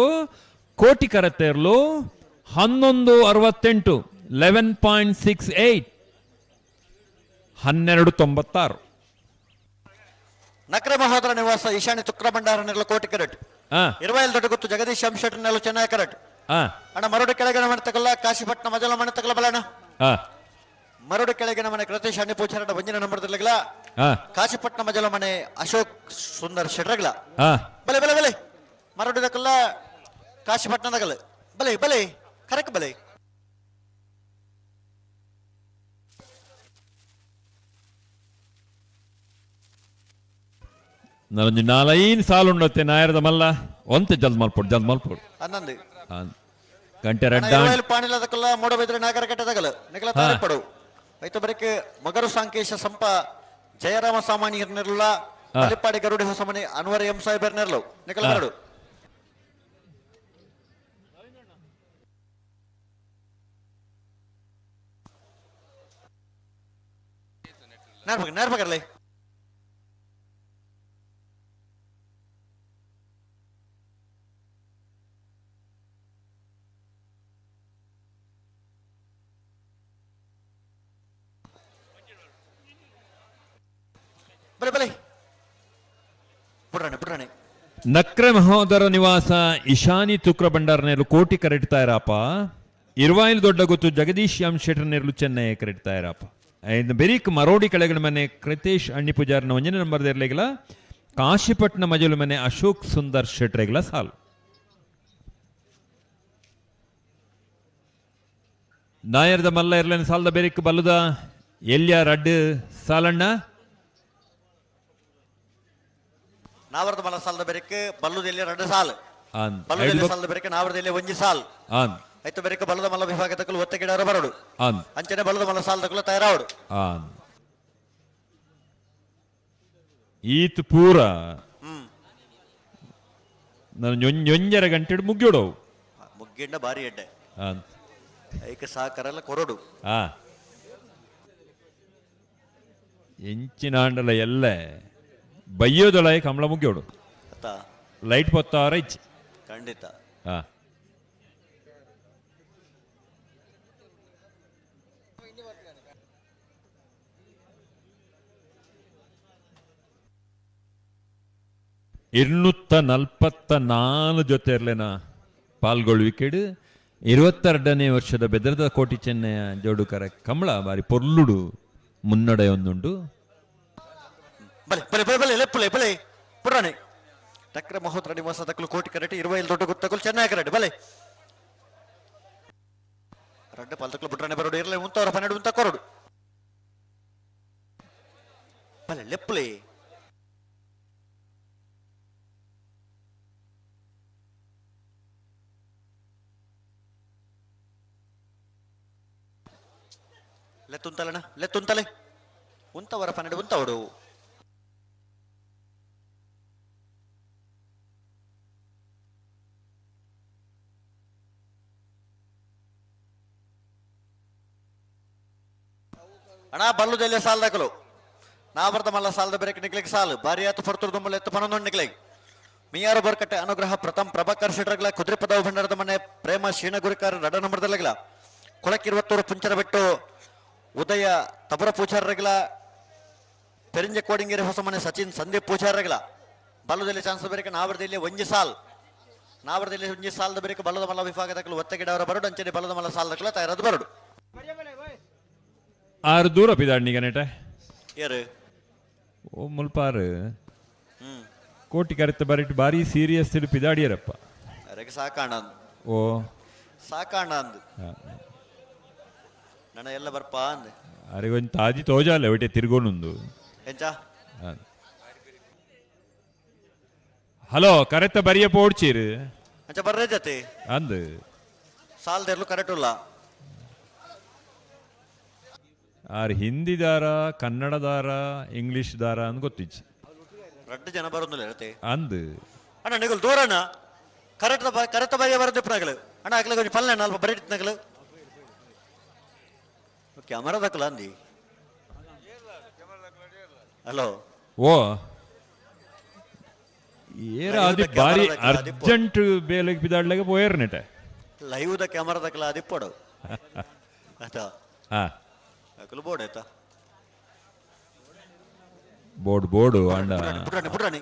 ಕೋಟಿ ಕರೆತ್ತ ಇರಲು 11.68 11.68 12.96. ನಕ್ರೆ ಮಹೋದರ ನಿವಾಸ ಈಶಾನ್ಯ ತುಕ್ರ ಭಂಡಾರ ಕೋಟಿ ಕರೆಟ್ ಇರವೈಲ್ ದೊಡ್ಡ ಗೊತ್ತು ಜಗದೀಶ್ ಅಂಶೆಟ್ಟ ಚೆನ್ನೈ ಕರೆಟ್ ಅಣ್ಣ. ಮರಡು ಕೆಳಗಿನ ಮನೆ ತಗಲ್ಲ ಕಾಶಿಪಟ್ನ ಮಜಲ ಮನೆ ತಗಲ ಬಲಣ್ಣ. ಮರಡು ಕೆಳಗಿನ ಮನೆ ಕೃತೇಶ್ ಅಣ್ಣಿ ಪೂಚಾರಡ ಒಂಜಿನ ನಂಬರ್ದಲ್ಲ ಕಾಶಿಪಟ್ನ ಮಜಲ ಮನೆ ಅಶೋಕ್ ಸುಂದರ್ ಶೆಟ್ರಗ್ಲ ಬಲೆ ಬಲೆ ಬಲೆ ಮರಡು ದಕಲ್ಲ ಕಾಶಿಪಟ್ನದಗಲ ಬಲೆ ಬಲೆ ಕರೆಕ್ಟ್ ಬಲೆ. ನಾನೊಂದು ನಾಲೈನ್ ಸಾಲು ಉಂಡತ್ತೆ ನಾಯರದ ಮಲ್ಲ ಒಂತೆ ಜಲ್ದ್ ಮಲ್ಪೊಡು ಜಲ್ದ್ ಮಲ್ಪೊಡು. ಗಂಟೆ ರಡ್ಡ ಪಾಣಿಲದಕಲ್ಲ ಮೂಡಬಿದ್ರೆ ನಾಗರ ಕಟ್ಟದಗಲು ನಿಗಲ ತಾರಿಪಡು ಐತ ಬರಕ್ಕೆ ಮಗರು ಸಾಂಕೇಶ ಸಂಪ ಜಯರಾಮ ಸಾಮಾನ್ಯ ನೆರಳ ಬಲಿಪಾಡಿ ಗರುಡಿ ಹೊಸಮನೆ ಅನ್ವರ್ ಎಂ ಸಾಹೇಬರ್ ನೆರಳು ನಿಕಲ ಬರಡು ನೇರ್ಬಗರ್ಲಿ ಬಲೆ ಬಲೆ ಪುಡ್ರಾಣೆ ಪುಡ್ರಾಣೆ ನಕ್ರೆ ಮಹೋದರ ನಿವಾಸ ಇಶಾನಿ ತುಕ್ರ ಭಂಡಾರ ಕೋಟಿ ಕರೆಡ್ತಾ ಇರಪ್ಪ. ಇರ್ವಾಯಿಲ್ ದೊಡ್ಡ ಗೊತ್ತು ಜಗದೀಶ್ ಎಂ ಶೆಟ್ಟರ್ ನೆರಳು ಚೆನ್ನೈ ಕರೆಡ್ತಾ ಇರಪ್ಪ. ಬೆರೀಕ್ ಮರೋಡಿ ಕೆಳಗಡೆ ಮನೆ ಕೃತೇಶ್ ಅಣ್ಣಿ ಪೂಜಾರನ ಒಂಜನೇ ನಂಬರ್ ಇರ್ಲಿಗಿಲ್ಲ. ಕಾಶಿಪಟ್ನ ಮಜಲು ಮನೆ ಅಶೋಕ್ ಸುಂದರ್ ಶೆಟ್ರೆಗ್ಲ ಸಾಲು. ನಾಯರ್ದ ಮಲ್ಲ ಇರ್ಲೇನ ಸಾಲದ ಬೆರಿಕ್ ಬಲ್ಲದ ಎಲ್ಯ ರಡ್ಡು ಸಾಲಣ್ಣ. ನಾವರದ ಮಲ್ಲ ಸಾಲದ ಬೆರಿಕ್ ಬಲ್ಲದ ಎಲ್ಯ ರಡ್ಡು ಸಾಲು. ಬಲ್ಲದ ಸಾಲದ ಬೆರಿಕ್ ನಾವರದ ಎಲ್ಯ ಒಂಜಿ ಸಾಲ್. ಐತ ಬೆರಿಕ್ ಬಲ್ಲದ ಮಲ್ಲ ವಿಭಾಗದಕ್ಕಲು ಒತ್ತೆ ಗಿಡರ ಬರಡು. ಅಂಚನೆ ಬಲ್ಲದ ಮಲ್ಲ ಸಾಲದಕ್ಕಲು ತಯಾರಾವಡು. ಈತ್ ಪೂರ ನಾನು ಒಂಜರ ಗಂಟೆ ಮುಗ್ಯೋಡವು. ಮುಗ್ಗಿಂಡ ಬಾರಿ ಎಡ್ಡೆ ಐಕ ಸಾಕರಲ್ಲ ಕೊರಡು. ಎಂಚಿನ ಆಂಡಲ ಎಲ್ಲ ಬಯ್ಯೋದೊಳ ಕಮಲ ಮುಗ್ಯೋಡು. ಲೈಟ್ ಪೊತ್ತಾರ ಇಚ್ಚಿ ಖಂಡಿತ. ಇನ್ನೂತ್ತ 44 ಜೊತೆ ಇರ್ಲೇನ ಪಾಲ್ಗೊಳ್ಳುವಿಕೆಡು 22ನೇ ವರ್ಷದ ಬೆದರದ ಕೋಟಿ ಚೆನ್ನಯ ಜೋಡುಕರ ಕಮಲ ಬಾರಿ ಪೊರ್ಲುಡು ಮುನ್ನಡೆ ಒಂದುಂಡು. ಬಲೆ ಬಲೆ ಬಲೆ ಬಲೆ ಲೆಪ್ಪುಲೆ ಬಲೆ ಪುರಾಣೆ ತಕ್ರ ಮಹೋತ್ರ ನಿವಾಸ ತಕ್ಕಲು ಕೋಟಿ ಕರೆಟ್ 25 ದೊಡ್ಡ ಗುತ್ತಕಲು ಚೆನ್ನೈ ಕರೆಟ್ ಬಲೆ ರಡ್ಡ ಪಾಲ್ತಕ್ಕಲು ಬುಟ್ರಾಣೆ ಬರೋಡು ಇರಲಿ ಉಂತವರ 12 ಉಂತ ಕೊರಡು ಬಲೆ ಲೆಪ್ಪುಲೆ ಲೆತ್ತುಂತಲಣ ಲೆತ್ತುಂತಲೆ ಉಂತವರ 12 ಉಂತವಡು. ಅಣ್ಣ ಬಲ್ಲುದೆಲ್ಲ ಸಾಲದಕಲು ನಾವರ್ದ ಮಲ್ಲ ಸಾಲದ ಬೆರಕೆ ನಿಕ್ಲಿಗೆ ಸಾಲು ಬಾರಿ ಆತು ಫರ್ತುರ್ ದುಮ್ಮಲ್ ಎತ್ತು ಪನೊಂದು ನಿಕ್ಲಿಗೆ ಮಿಯಾರು ಬರ್ಕಟ್ಟೆ ಅನುಗ್ರಹ ಪ್ರಥಮ್ ಪ್ರಭಾಕರ್ ಶೆಟ್ರಗ್ಲ ಕುದುರೆ ಪದವು ಭಂಡಾರದ ಮನೆ ಪ್ರೇಮ ಶೀನಗುರಿಕಾರ ರಡ ನಂಬರ್ದಲ್ಲಗ್ಲ ಕೊಳಕಿರುವತ್ತೂರು ಪುಂಚರ ಬೆಟ್ಟು ಉದಯ ತಬರ ಪೂಜಾರಗ್ಲ ಪೆರಿಂಜ ಕೋಡಿಂಗೇರಿ ಹೊಸ ಮನೆ ಸಚಿನ್ ಸಂದೀಪ್ ಪೂಜಾರಗ್ಲ ಬಲ್ಲದಲ್ಲಿ ಚಾನ್ಸ್ ಬೇರೆ ನಾವರದಲ್ಲಿ ಒಂಜಿ ಸಾಲ್ ನಾವರದಲ್ಲಿ ಒಂಜಿ ಸಾಲದ ಬೇರೆ ಬಲ್ಲದ ಮಲ್ಲ ವಿಭಾಗದಕ್ಕಲು ಒತ್ತಗಿಡವರ ಬರಡು ಅಂಚನೆ ಬಲ್ಲದ ಮಲ್ಲ ಸಾಲದಕ್ಕಲ ತಯಾರದ ಬರಡು. ಆರು ದೂರ ಪಿದಾಡ್ನಿಗ ನೆಟ ಏರು ಓ ಮುಲ್ಪಾರು ಕೋಟಿ ಕರೆತ ಬರಿಟ್ ಬಾರಿ ಸೀರಿಯಸ್ ಪಿದಾಡಿಯರಪ್ಪ. ಅರೆಗೆ ಸಾಕಾಣ ಓ ಸಾಕಾಣ ಅಂದು ನನ್ನ ಎಲ್ಲ ಬರ್ಪಾ ಅಂದೆ. ಅರೆ ಒಂಜಿ ತಾಜಿ ತೋಜಾಲೆ ಒಟ್ಟೆ ತಿರ್ಗೋನುಂದು. ಎಂಚ ಹಲೋ ಕರೆತ ಬರಿಯ ಪೋಡ್ಚೀರು ಅಂಚ ಬರ್ರೆ ಜತೆ ಅಂದು ಸಾಲದೆರ್ಲು ಕರೆಕ್ಟ್ ಉಲ್ಲ. ಆರ್ ಹಿಂದಿದಾರ ಕನ್ನಡದಾರ ಇಂಗ್ಲಿಷ್ ದಾರ ಅಂದ್ ಗೊತ್ತಿಚ್ಚು. ರಡ್ಡು ಜನ ಬರೋದಿಲ್ಲ ಇರತ್ತೆ ಅಂದು ಅಣ್ಣ ನಿಗಲ್ ದೂರಣ್ಣ ಕರೆಕ್ಟ್ ಕರೆಕ್ಟ್ ಬರಿಯ ಬರೋದು ಇಪ್ಪನಾಗಲು ಅಣ್ಣ ಆಗ್ಲಿ ಕೊಂಚ ಪಲ್ಲೆ ಅಣ್ಣ ಅಲ್ಪ ಬರೀಟ್ನಾಗಲು ಕ್ಯಾಮರಾ ದಕ್ಕಲ ಅಂದಿ. ಹಲೋ ಓ ಏರ ಅದು ಬಾರಿ ಅರ್ಜೆಂಟ್ ಬೇಲೆಗೆ ಬಿದಾಡ್ಲಾಗ ಪೋಯರ್ ನೆಟ ಲೈವ್ the camera ದಕ್ಕಲ ಅದಿಪ್ಪಡು ಆಯ್ತಾ ಅಕಲು ಬೋರ್ಡ್ ಆಯ್ತಾ ಬೋರ್ಡ್ ಬೋರ್ಡು ಅಣ್ಣ ಪುಟ್ರಾಣಿ ಪುಟ್ರಾಣಿ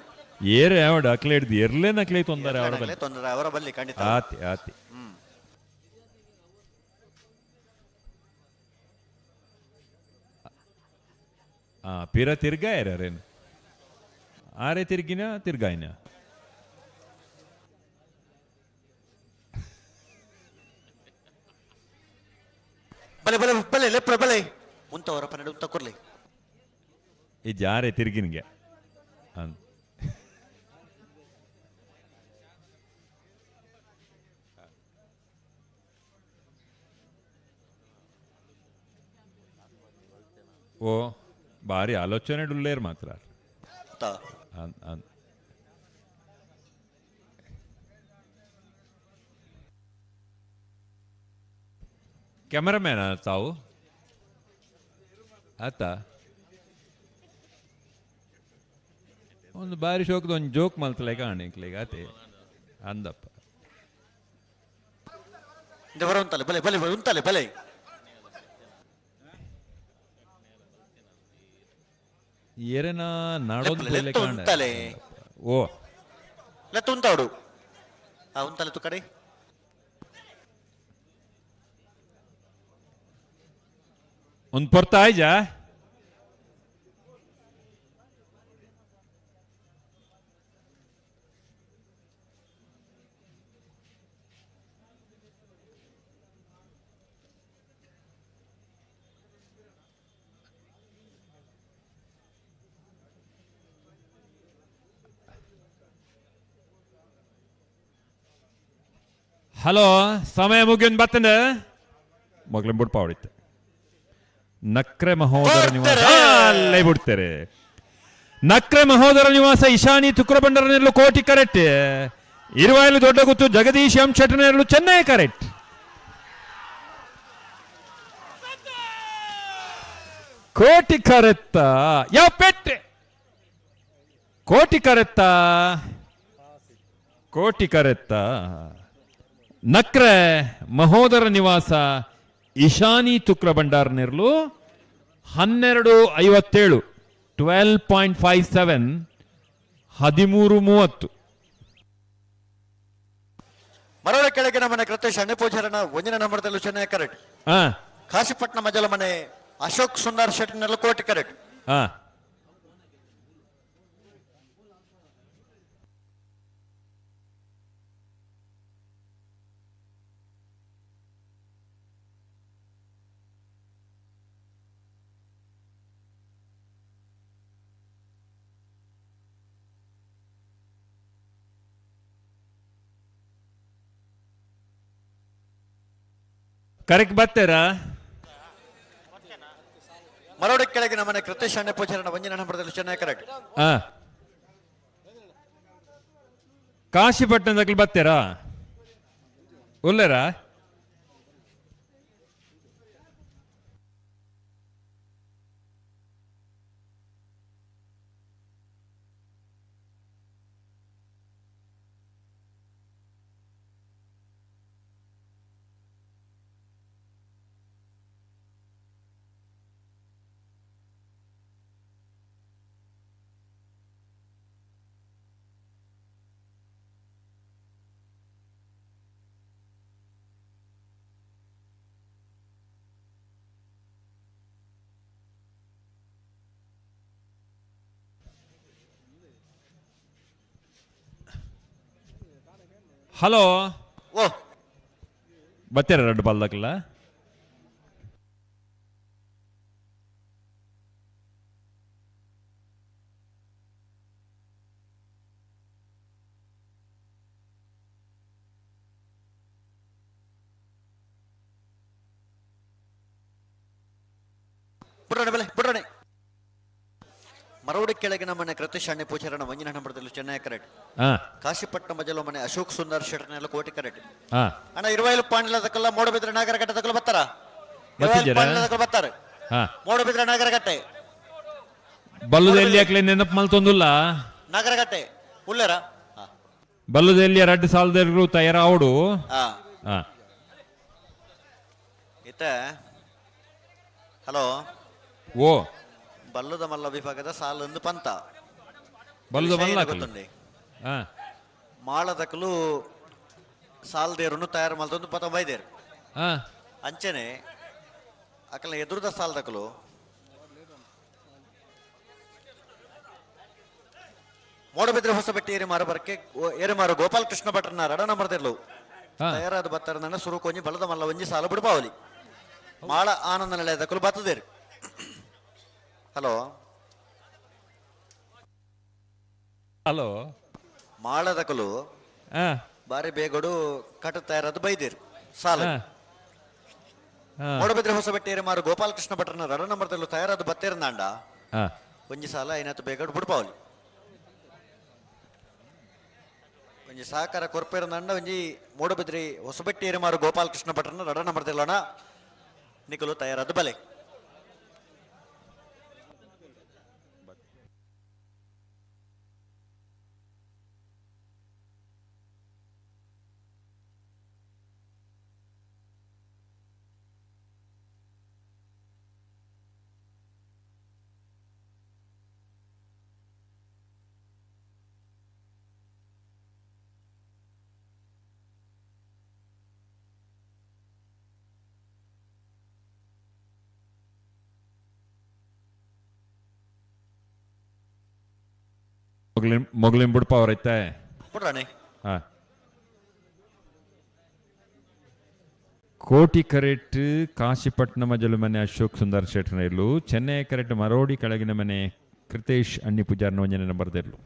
ಏರೆ ಯಾವಡ ಅಕ್ಲೆ ಹಿಡ್ದು ಎರ್ಲೇನ ಅಕ್ಲೆ ತೊಂದರೆ ಅವರ ಬಲ್ಲಿ ತೊಂದರೆ ಅವರ ಬಲ್ಲಿ ಖಂಡಿತ ಆತಿ ಆತಿ. ಪಿರ ತಿರ್ಗಾಯರೇನು ಆರೆ ತಿರ್ಗಿನ ತಿರ್ಗಾಯಿನ ಬಲೆ ಬಲೆ ಬಲೆ ಲೆಪ್ರ ಬಲೆ ಉಂತವರ 12 ಉಂತ ಕೊರ್ಲಿ ಈ ಜಾರೆ ತಿರ್ಗಿನ್ಗೆ ಅಂತ ಓ ಬಾರಿ ಆಲೋಚನೆ ಉಲ್ಲೇರ್ ಮಾತ್ರ. ಕ್ಯಾಮರಾಮ್ಯಾನ್ ತಾವು ಆತ ಒಂದು ಬಾರಿ ಶೋಕದ ಒಂದು ಜೋಕ್ ಮಲ್ತಲೆ ಕಾಣಿಕ್ಲಿಗ ಆತೆ ಅಂದಪ್ಪ. ಉಂತಲೆ ಬಲೆ ಬಲೆ ಉಂತಲೆ ಬಲೆ ಏರೇನ ನಾಡೊಂದು ಉಂತಲೆ. ಓ ಲೆತ್ತು ಉಂತಾವಡು ಆ ಉಂತಲೆ ತು ಕಡೆ ಒಂದು ಪೊರ್ತ ಆಯ್ಜಾ? ಹಲೋ, ಸಮಯ ಮುಗಿಯೊಂದು ಬತ್ತಂದ ಮಗ್ಲಂ ಬುಡ್ಪ ಹೊಡಿತೆ. ನಕ್ರೆ ಮಹೋದರ ನಿವಾಸ ಅಲ್ಲೇ ಬಿಡ್ತಾರೆ. ನಕ್ರೆ ಮಹೋದರ ನಿವಾಸ ಇಶಾನಿ ತುಕ್ರಬಂಡರನೆರಲು ಕೋಟಿ ಕರೆಕ್ಟ್. ಇರುವಾಯಲು ದೊಡ್ಡ ಗುತ್ತು ಜಗದೀಶ್ ಎಂ ಶೆಟ್ಟನೆರಲು ಚೆನ್ನೈ ಕರೆಕ್ಟ್. ಕೋಟಿ ಕರೆತ್ತ ಯಾವ ಪೆಟ್ಟೆ ಕೋಟಿ ಕರೆತ್ತ ಕೋಟಿ ಕರೆತ್ತ. ನಕ್ರೆ ಮಹೋದರ ನಿವಾಸ ಇಶಾನಿ ತುಕ್ರ ಭಂಡಾರನೆರಲು 12:57 12.57 13:30. ಮರಳ ಕೆಳಗಿನ ಮನೆ ಕೃತೇಶ್ ಅಣ್ಣಪೂಜಾರನ ಒಂದಿನ ನಂಬರ್ದಲ್ಲೂ ಚೆನ್ನೈ ಕರೆಕ್ಟ್. ಕಾಶಿಪಟ್ಟಣ ಮಜಲ ಮನೆ ಅಶೋಕ್ ಸುಂದರ್ ಶೆಟ್ಟಿನೆಲ್ಲ ಕೋಟಿ ಕರೆಕ್ಟ್. ಕರೆಕ್ಟ್ ಬರ್ತೀರಾ? ಮರೋಡ ಕೆಳಗಿನ ಮನೆ ಕೃತೇಶ್ ಅಣ್ಣ ಪೂಜಾರನ ಒಂದಿನ ನಂಬರ್ದಲ್ಲಿ ಚೆನ್ನೈ ಕರೆಕ್ಟ್. ಕಾಶಿಪಟ್ಟಣದಲ್ಲಿ ಬರ್ತೀರಾ? ಉಲ್ಲೇರಾ? ಹಲೋ, ಓ ಬರ್ತೀರಾ ಎರಡು ಬಾಲ್ದಾಕಲ್ಲ? ಬುಡ್ರಣೆ ಬೆಲೆ ಬುಡ್ರಣೆ. ಮರವಡಿ ಕೆಳಗಿನ ಮನೆ ಕೃತೇಶ್ ಅಣ್ಣೆ ಪೂಜಾರನ ಒಂದಿನ ನಂಬರ್ದಲ್ಲಿ ಚೆನ್ನೈ ಕರೆಕ್ಟ್. ಕಾಶಿಪಟ್ಟಣ ಮಜಲ ಮನೆ ಅಶೋಕ್ ಸುಂದರ್ ಶೆಟ್ಟನೆಲ್ಲ ಕೋಟಿ ಕರೆಕ್ಟ್. ಅಣ್ಣ ಇರುವೈಲು ಪಾಂಡ್ಲದಕ್ಕೆಲ್ಲ ಮೂಡಬಿದ್ರೆ ನಾಗರಕಟ್ಟೆ ತಕಲು ಬರ್ತಾರ? ಪಾಂಡ್ಲದಕ್ಕಲ್ಲ ಬರ್ತಾರೆ ಮೂಡಬಿದ್ರೆ ನಾಗರಕಟ್ಟೆ. ಬಲ್ಲದ ಎಲ್ಲಿ ಹಾಕ್ಲಿ ನೆನಪು ಮಲ್ತೊಂದುಲ್ಲ? ನಾಗರಕಟ್ಟೆ ಉಲ್ಲೇರ ಬಲ್ಲದ ಎಲ್ಲಿ ರಡ್ಡು ಸಾಲದಲ್ಲೂ ತಯಾರಾವಡು. ಇತ್ತ ಹಲೋ, ಓ ಬಲ್ಲದ ಮಲ್ಲ ವಿಭಾಗದ ಸಾಲೊಂದು ಪಂತ ಬಲ್ಲದ ಮಲ್ಲ ಗೊತ್ತುಂಡೆ ಮಾಳದಕಲು ಸಾಲದೇರುನು ತಯಾರು ಮಲ್ತೊಂದು ಪತ ಬೈದೇರು. ಅಂಚನೆ ಅಕಲ ಎದುರುದ ಸಾಲದಕಲು ಮೂಡಬಿದ್ರೆ ಹೊಸಬೆಟ್ಟಿ ಏರಿಮಾರು ಬರಕ್ಕೆ ಏರಿಮಾರು ಗೋಪಾಲಕೃಷ್ಣ ಭಟ್ರನ ರಡ ನಂಬರ್ದಿರ್ಲು ತಯಾರಾದ ಬತ್ತಾರ ಸುರು ಕೊಂಜಿ ಬಲದ ಮಲ್ಲ ಒಂಜಿ ಸಾಲ ಬಿಡ್ಬಾವಲಿ ಮಾಳ ಆನಂದ ನಿಲಯದಕಲು ಬತ್ತದೇರು. ಹಲೋ ಹಲೋ, ಮಾಳದಕಲು ಬಾರಿ ಬೇಗಡು ಕಟ್ಟು ತಯಾರಾದ ಬೈದೇರು ಸಾಲ. ಮೂಡಬಿದ್ರೆ ಹೊಸಬೆಟ್ಟೇರಿ ಮಾರು ಗೋಪಾಲಕೃಷ್ಣ ಭಟ್ರನ ರಡ ನಂಬರ್ದಲ್ಲೂ ತಯಾರಾದ ಬತ್ತೇರ್ನಾಂಡ ಒಂಜಿ ಸಾಲ ಏನಾಯ್ತು ಬೇಗ ಬುಡ್ಪಾವಲಿ ಒಂಜಿ ಸಹಕಾರ ಕೊರ್ಪೇರ್ನಾಂಡ ಒಂಜಿ ಮೂಡಬಿದ್ರಿ ಹೊಸಬೆಟ್ಟೇರಿ ಮಾರು ಗೋಪಾಲಕೃಷ್ಣ ಭಟ್ರನ ರಡ ನಂಬರ್ದಲ್ಲೋಣ ನಿಕಲು ತಯಾರಾದ ಬಲೆ. ಮೊಗಲಿನ ಬುಡ್ಪ ಅವರೈತೆ ಬುಡ್ರಾಣಿ. ಕೋಟಿ ಕರೆಟ್ ಕಾಶಿಪಟ್ಟಣ ಮಜಲು ಮನೆ ಅಶೋಕ್ ಸುಂದರ್ ಶೆಟ್ನ ಇರ್ಲು, ಚೆನ್ನೈ ಕರೆಟ್ ಮರೋಡಿ ಕೆಳಗಿನ ಮನೆ ಕೃತೇಶ್ ಅಣ್ಣಿ ಪೂಜಾರ್ನ ಒಂಜನೆ ನಂಬರ್ದಿರ್ಲು.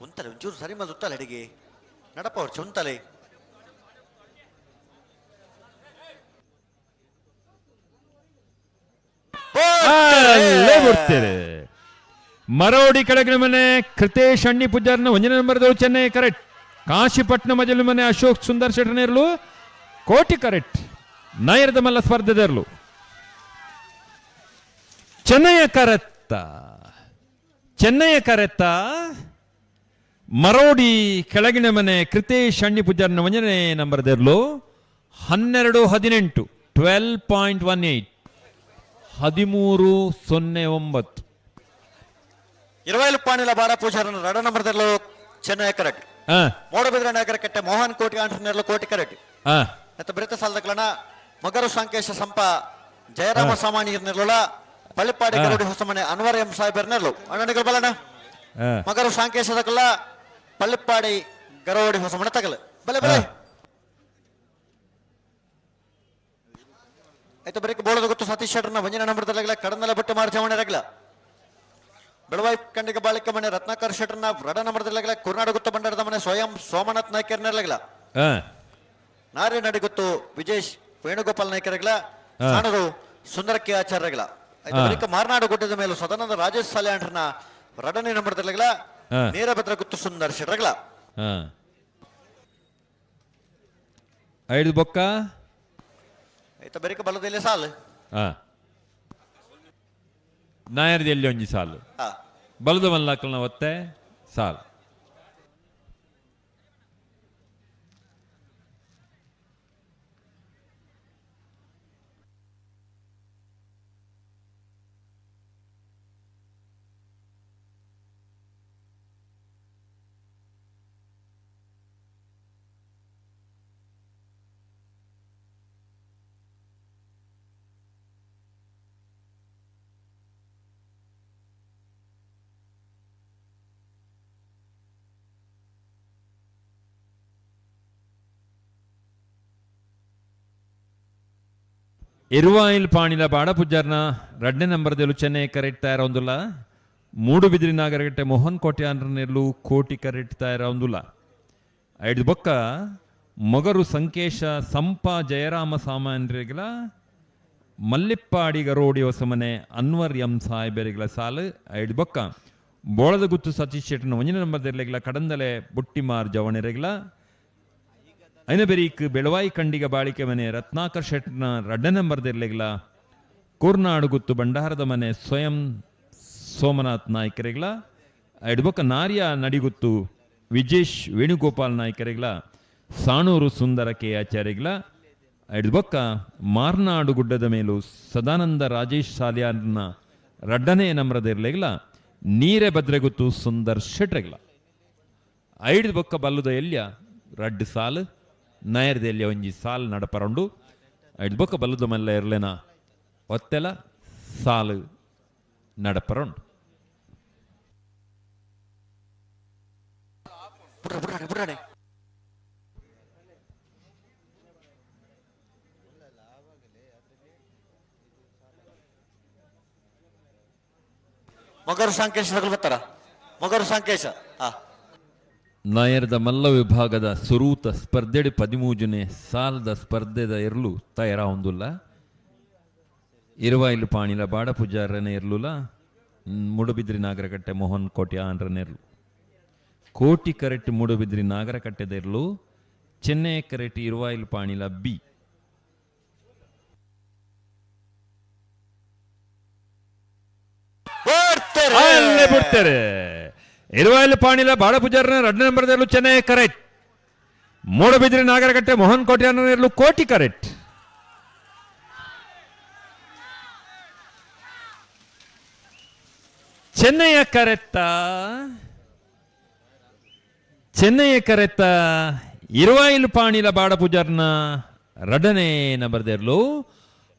ಉಂತಲೆ ಒಂಚೂರು ಸರಿ ಮಲ್ ಉತ್ತಲೆ ಅಡಿಗೆ ನಡಪ ಅವ್ರು ಚುಂತಲೆ. ಅಲ್ಲೇ ಬರ್ತೀರಿ. ಮರೋಡಿ ಕೆಳಗಿನ ಮನೆ ಕೃತೇಶ್ ಅಣ್ಣಿ ಪೂಜಾರ್ನ ಒಂದನೇ ನಂಬರ್ದವರು ಚೆನ್ನೈ ಕರೆಕ್ಟ್. ಕಾಶಿಪಟ್ಟಣ ಮಜಲು ಮನೆ ಅಶೋಕ್ ಸುಂದರ್ ಶೆಟ್ಟನೇರ್ಲು ಕೋಟಿ ಕರೆಕ್ಟ್. ನಾಯರದ ಮಲ್ಲ ಸ್ಪರ್ಧೆದರ್ಲು ಚೆನ್ನೈಯ ಕರೆತ್ತ ಚೆನ್ನೈಯ ಕರೆತ್ತ ಮರೋಡಿ ಕೆಳಗಿನ ಮನೆ ಕೃತೇಶ್ ಅಣ್ಣಿ ಪೂಜಾರ್ನ ಒಂದನೇ ನಂಬರ್ದರ್ಲು 12:18 12.18 13.09. ಇರವೈಲು ಪಾಣಿಲ ಬಾರ ಪೂಜಾರನ ರಡ ನಂಬರ್ದಲ್ಲೂ ಚೆನ್ನೈ ಕರೆಕ್ಟ್. ಮೋಡಬಿದ್ರ ನಾಗರ ಕಟ್ಟೆ ಮೋಹನ್ ಕೋಟಿ ಆಂಟರ್ನೆರ್ಲು ಕೋಟಿ ಕರೆಕ್ಟ್. ಮತ್ತು ಬ್ರಿತ ಸಾಲದಕ್ಲನ ಮಗರು ಸಂಕೇಶ ಸಂಪ ಜಯರಾಮ ಸಾಮಾನ್ಯರ್ನೆರ್ಲುಲ ಪಳ್ಳಿಪಾಡಿ ಗರುಡಿ ಹೊಸಮನೆ ಅನ್ವರ್ ಎಂ ಸಾಹೇಬರ್ನೆರ್ಲು ಅಣ್ಣನಿಗರು ಬಲಣ ಮಗರು ಸಂಕೇಶದಕ್ಕಲ್ಲ ಪಳ್ಳಿಪಾಡಿ ಗರೋಡಿ ಹೊಸಮನೆ ತಗಲು ಬಲೆ ಬಲೆ. ಆಯ್ತು ಬರೀಕ್ ಬೋಳದ ಗೊತ್ತು ಸತೀಶ್ ಶೆಟ್ಟರ್ನ ಒಂಜಿನ ನಂಬರ್ದಲ್ಲಾಗಲ ಕಡನಲ್ಲ ಬಟ್ಟೆ ಮಾರು ಚವಣೆರಾಗಲ ಬೆಳವಾಯಿ ಕಂಡಿಗೆ ಬಾಳಿಕ ಮನೆ ರತ್ನಾಕರ್ ಶೆಟ್ಟರ್ನ ರಡ ನಂಬರ್ದಲ್ಲಾಗಲ ಕುರ್ನಾಡು ಗುತ್ತ ಭಂಡಾರದ ಮನೆ ಸ್ವಯಂ ಸೋಮನಾಥ್ ನಾಯ್ಕರ್ನೆರ್ಲಾಗಲ ನಾರೇ ನಡಿಗುತ್ತು ವಿಜೇಶ್ ವೇಣುಗೋಪಾಲ್ ನಾಯ್ಕರಗಳ ಸಾಣರು ಸುಂದರ ಕೆ ಆಚಾರ್ಯಗಳ. ಆಯ್ತು ಬಳಿಕ ಮಾರನಾಡು ಗುಡ್ಡದ ಮೇಲೆ ಸದಾನಂದ ರಾಜೇಶ್ ಸಾಲ್ಯಾಂಡ್ರನ ರಡನೆ ನಂಬರ್ದಲ್ಲಾಗಲ ನೇರಭದ್ರ ಗುತ್ತು ಸುಂದರ್ ಶೆಟ್ಟರ್ಗಳ. ಐದು ಬೊಕ್ಕ ಆಯ್ತು ಬರಿಕ ಬಲದಲ್ಲಿ ಸಾಲು. ನಾಯರ್ದಲ್ಲಿ ಒಂಜಿ ಸಾಲು ಬಲದ ಮಲ್ಲಾಕಲ್ನ ಒತ್ತೆ ಸಾಲು. ಇರುವಾಯಿಲ್ ಪಾಣಿಲ ಬಾಡ ಪೂಜಾರ್ನ ರಡ್ನೇ ನಂಬರ್ದಲ್ಲೂ ಚೆನ್ನೈ ಕರೆಕ್ಟ್ ತಯಾರೊಂದುಲ್ಲ. ಮೂಡುಬಿದಿರಿ ನಾಗರಗಟ್ಟೆ ಮೋಹನ್ ಕೋಟ್ಯಾನ್ರನೆಲ್ಲು ಕೋಟಿ ಕರೆಕ್ಟ್ ತಯಾರೊಂದುಲ್ಲ. ಐದು ಬೊಕ್ಕ ಮೊಗರು ಸಂಕೇಶ ಸಂಪ ಜಯರಾಮ ಸಾಮಾನ್ಯರಿಗಲ ಮಲ್ಲಿಪ್ಪಾಡಿ ಗರೋಡಿ ಹೊಸಮನೆ ಅನ್ವರ್ ಎಂ ಸಾಹೇಬರಿಗಲ ಸಾಲು. ಐದು ಬೊಕ್ಕ ಬೋಳದ ಗುತ್ತು ಸತೀಶ್ ಶೆಟ್ಟನ ಒಂಜನೇ ನಂಬರ್ದಿರ್ಲಿಗಲ ಕಡಂದಲೆ ಬುಟ್ಟಿಮಾರ್ ಜವಣೆರೆಗಲ ಐನ ಬೆರೀಕ್ ಬೆಳವಾಯಿ ಕಂಡಿಗ ಬಾಳಿಕೆ ಮನೆ ರತ್ನಾಕರ್ ಶೆಟ್ನ ರಡ್ಡ ನಂಬರ್ದಿರ್ಲಿಗಲ ಕೂರ್ನಾಡು ಗುತ್ತು ಭಂಡಾರದ ಮನೆ ಸ್ವಯಂ ಸೋಮನಾಥ್ ನಾಯ್ಕರಿಗಲ ಎಡ್ಬೊಕ್ಕ ನಾರಿಯ ನಡಿಗುತ್ತು ವಿಜೇಶ್ ವೇಣುಗೋಪಾಲ್ ನಾಯ್ಕರಿಗಲ ಸಾಣೂರು ಸುಂದರ ಕೆ ಆಚಾರ್ಯಗಳ ಎಡ್ಬೊಕ್ಕ ಮಾರ್ನಾಡು ಗುಡ್ಡದ ಮೇಲೂ ಸದಾನಂದ ರಾಜೇಶ್ ಸಾಲಿಯಾರ್ನ ರಡ್ಡನೇ ನಂಬರದಿರ್ಲಿಗಲ ನೀರೆ ಭದ್ರಗುತ್ತು ಸುಂದರ್ ಶೆಟ್ರೆಗಲ. ಐದು ಬೊಕ್ಕ ಬಲ್ಲುದ ಎಲ್ಯ ರಡ್ಡು ಸಾಲು ನಾಯರ್ದೆಲ್ಯ ಒಂಜಿ ಸಾಲು ನಡಪರಂಡು. ಐದು ಬೊಕ್ಕ ಬಲ್ಲುದ ಮಲ್ಲ ಇರ್ಲೆನ ಒತ್ತೆಲ ಸಾಲು ನಡಪರಂಡು. ಮೊಗರು ಸಂಕೇಶ ಬರ್ತಾರ ಮೊಗರು ಸಂಕೇಶ. ನಾಯರದ ಮಲ್ಲ ವಿಭಾಗದ ಸುರೂತ ಸ್ಪರ್ಧೆಡಿ 13ನೇ ಸಾಲದ ಸ್ಪರ್ಧೆದ ಎರ್ಲು ತಯಾರ ಹೊಂದುಲ್ಲ. ಇರುವಾಯಿಲು ಪಾಣಿಲ ಬಾಡ ಪೂಜಾರನೇ ಇರ್ಲುಲ ಮೂಡುಬಿದ್ರಿ ನಾಗರಕಟ್ಟೆ ಮೋಹನ್ ಕೋಟಿ ಆನ್ರನೆರ್ಲು. ಕೋಟಿ ಕರೆಕ್ಟ್ ಮೂಡುಬಿದ್ರಿ ನಾಗರಕಟ್ಟೆದ ಇರ್ಲು ಚೆನ್ನೈ ಕರೆಕ್ಟ್ ಇರುವಾಯಿಲು ಪಾಣಿಲ ಬಿ. ಅಲ್ಲೇ ಬಿಡ್ತಾರೆ. ಇರುವಾಯಿಲು ಪಾಣಿಲ ಬಾಡ ಪೂಜಾರನ 2 ನಂಬರ್ದಲ್ಲೂ ಚೆನ್ನೈ ಕರೆಕ್ಟ್. ಮೂಡುಬಿದ್ರಿ ನಾಗರಕಟ್ಟೆ ಮೋಹನ್ ಕೋಟಿ ಆನ್ರನೆರ್ಲು ಕೋಟಿ ಕರೆಕ್ಟ್. ಚೆನ್ನೈಯ ಕರೆತ್ತ ಚೆನ್ನೈಯ ಕರೆತ್ತ ಇರುವಾಯಿಲು ಪಾಣಿಲ ಬಾಡ ಪೂಜಾರ್ನ 2ನೇ ನಂಬರ್ದೆರ್ಲು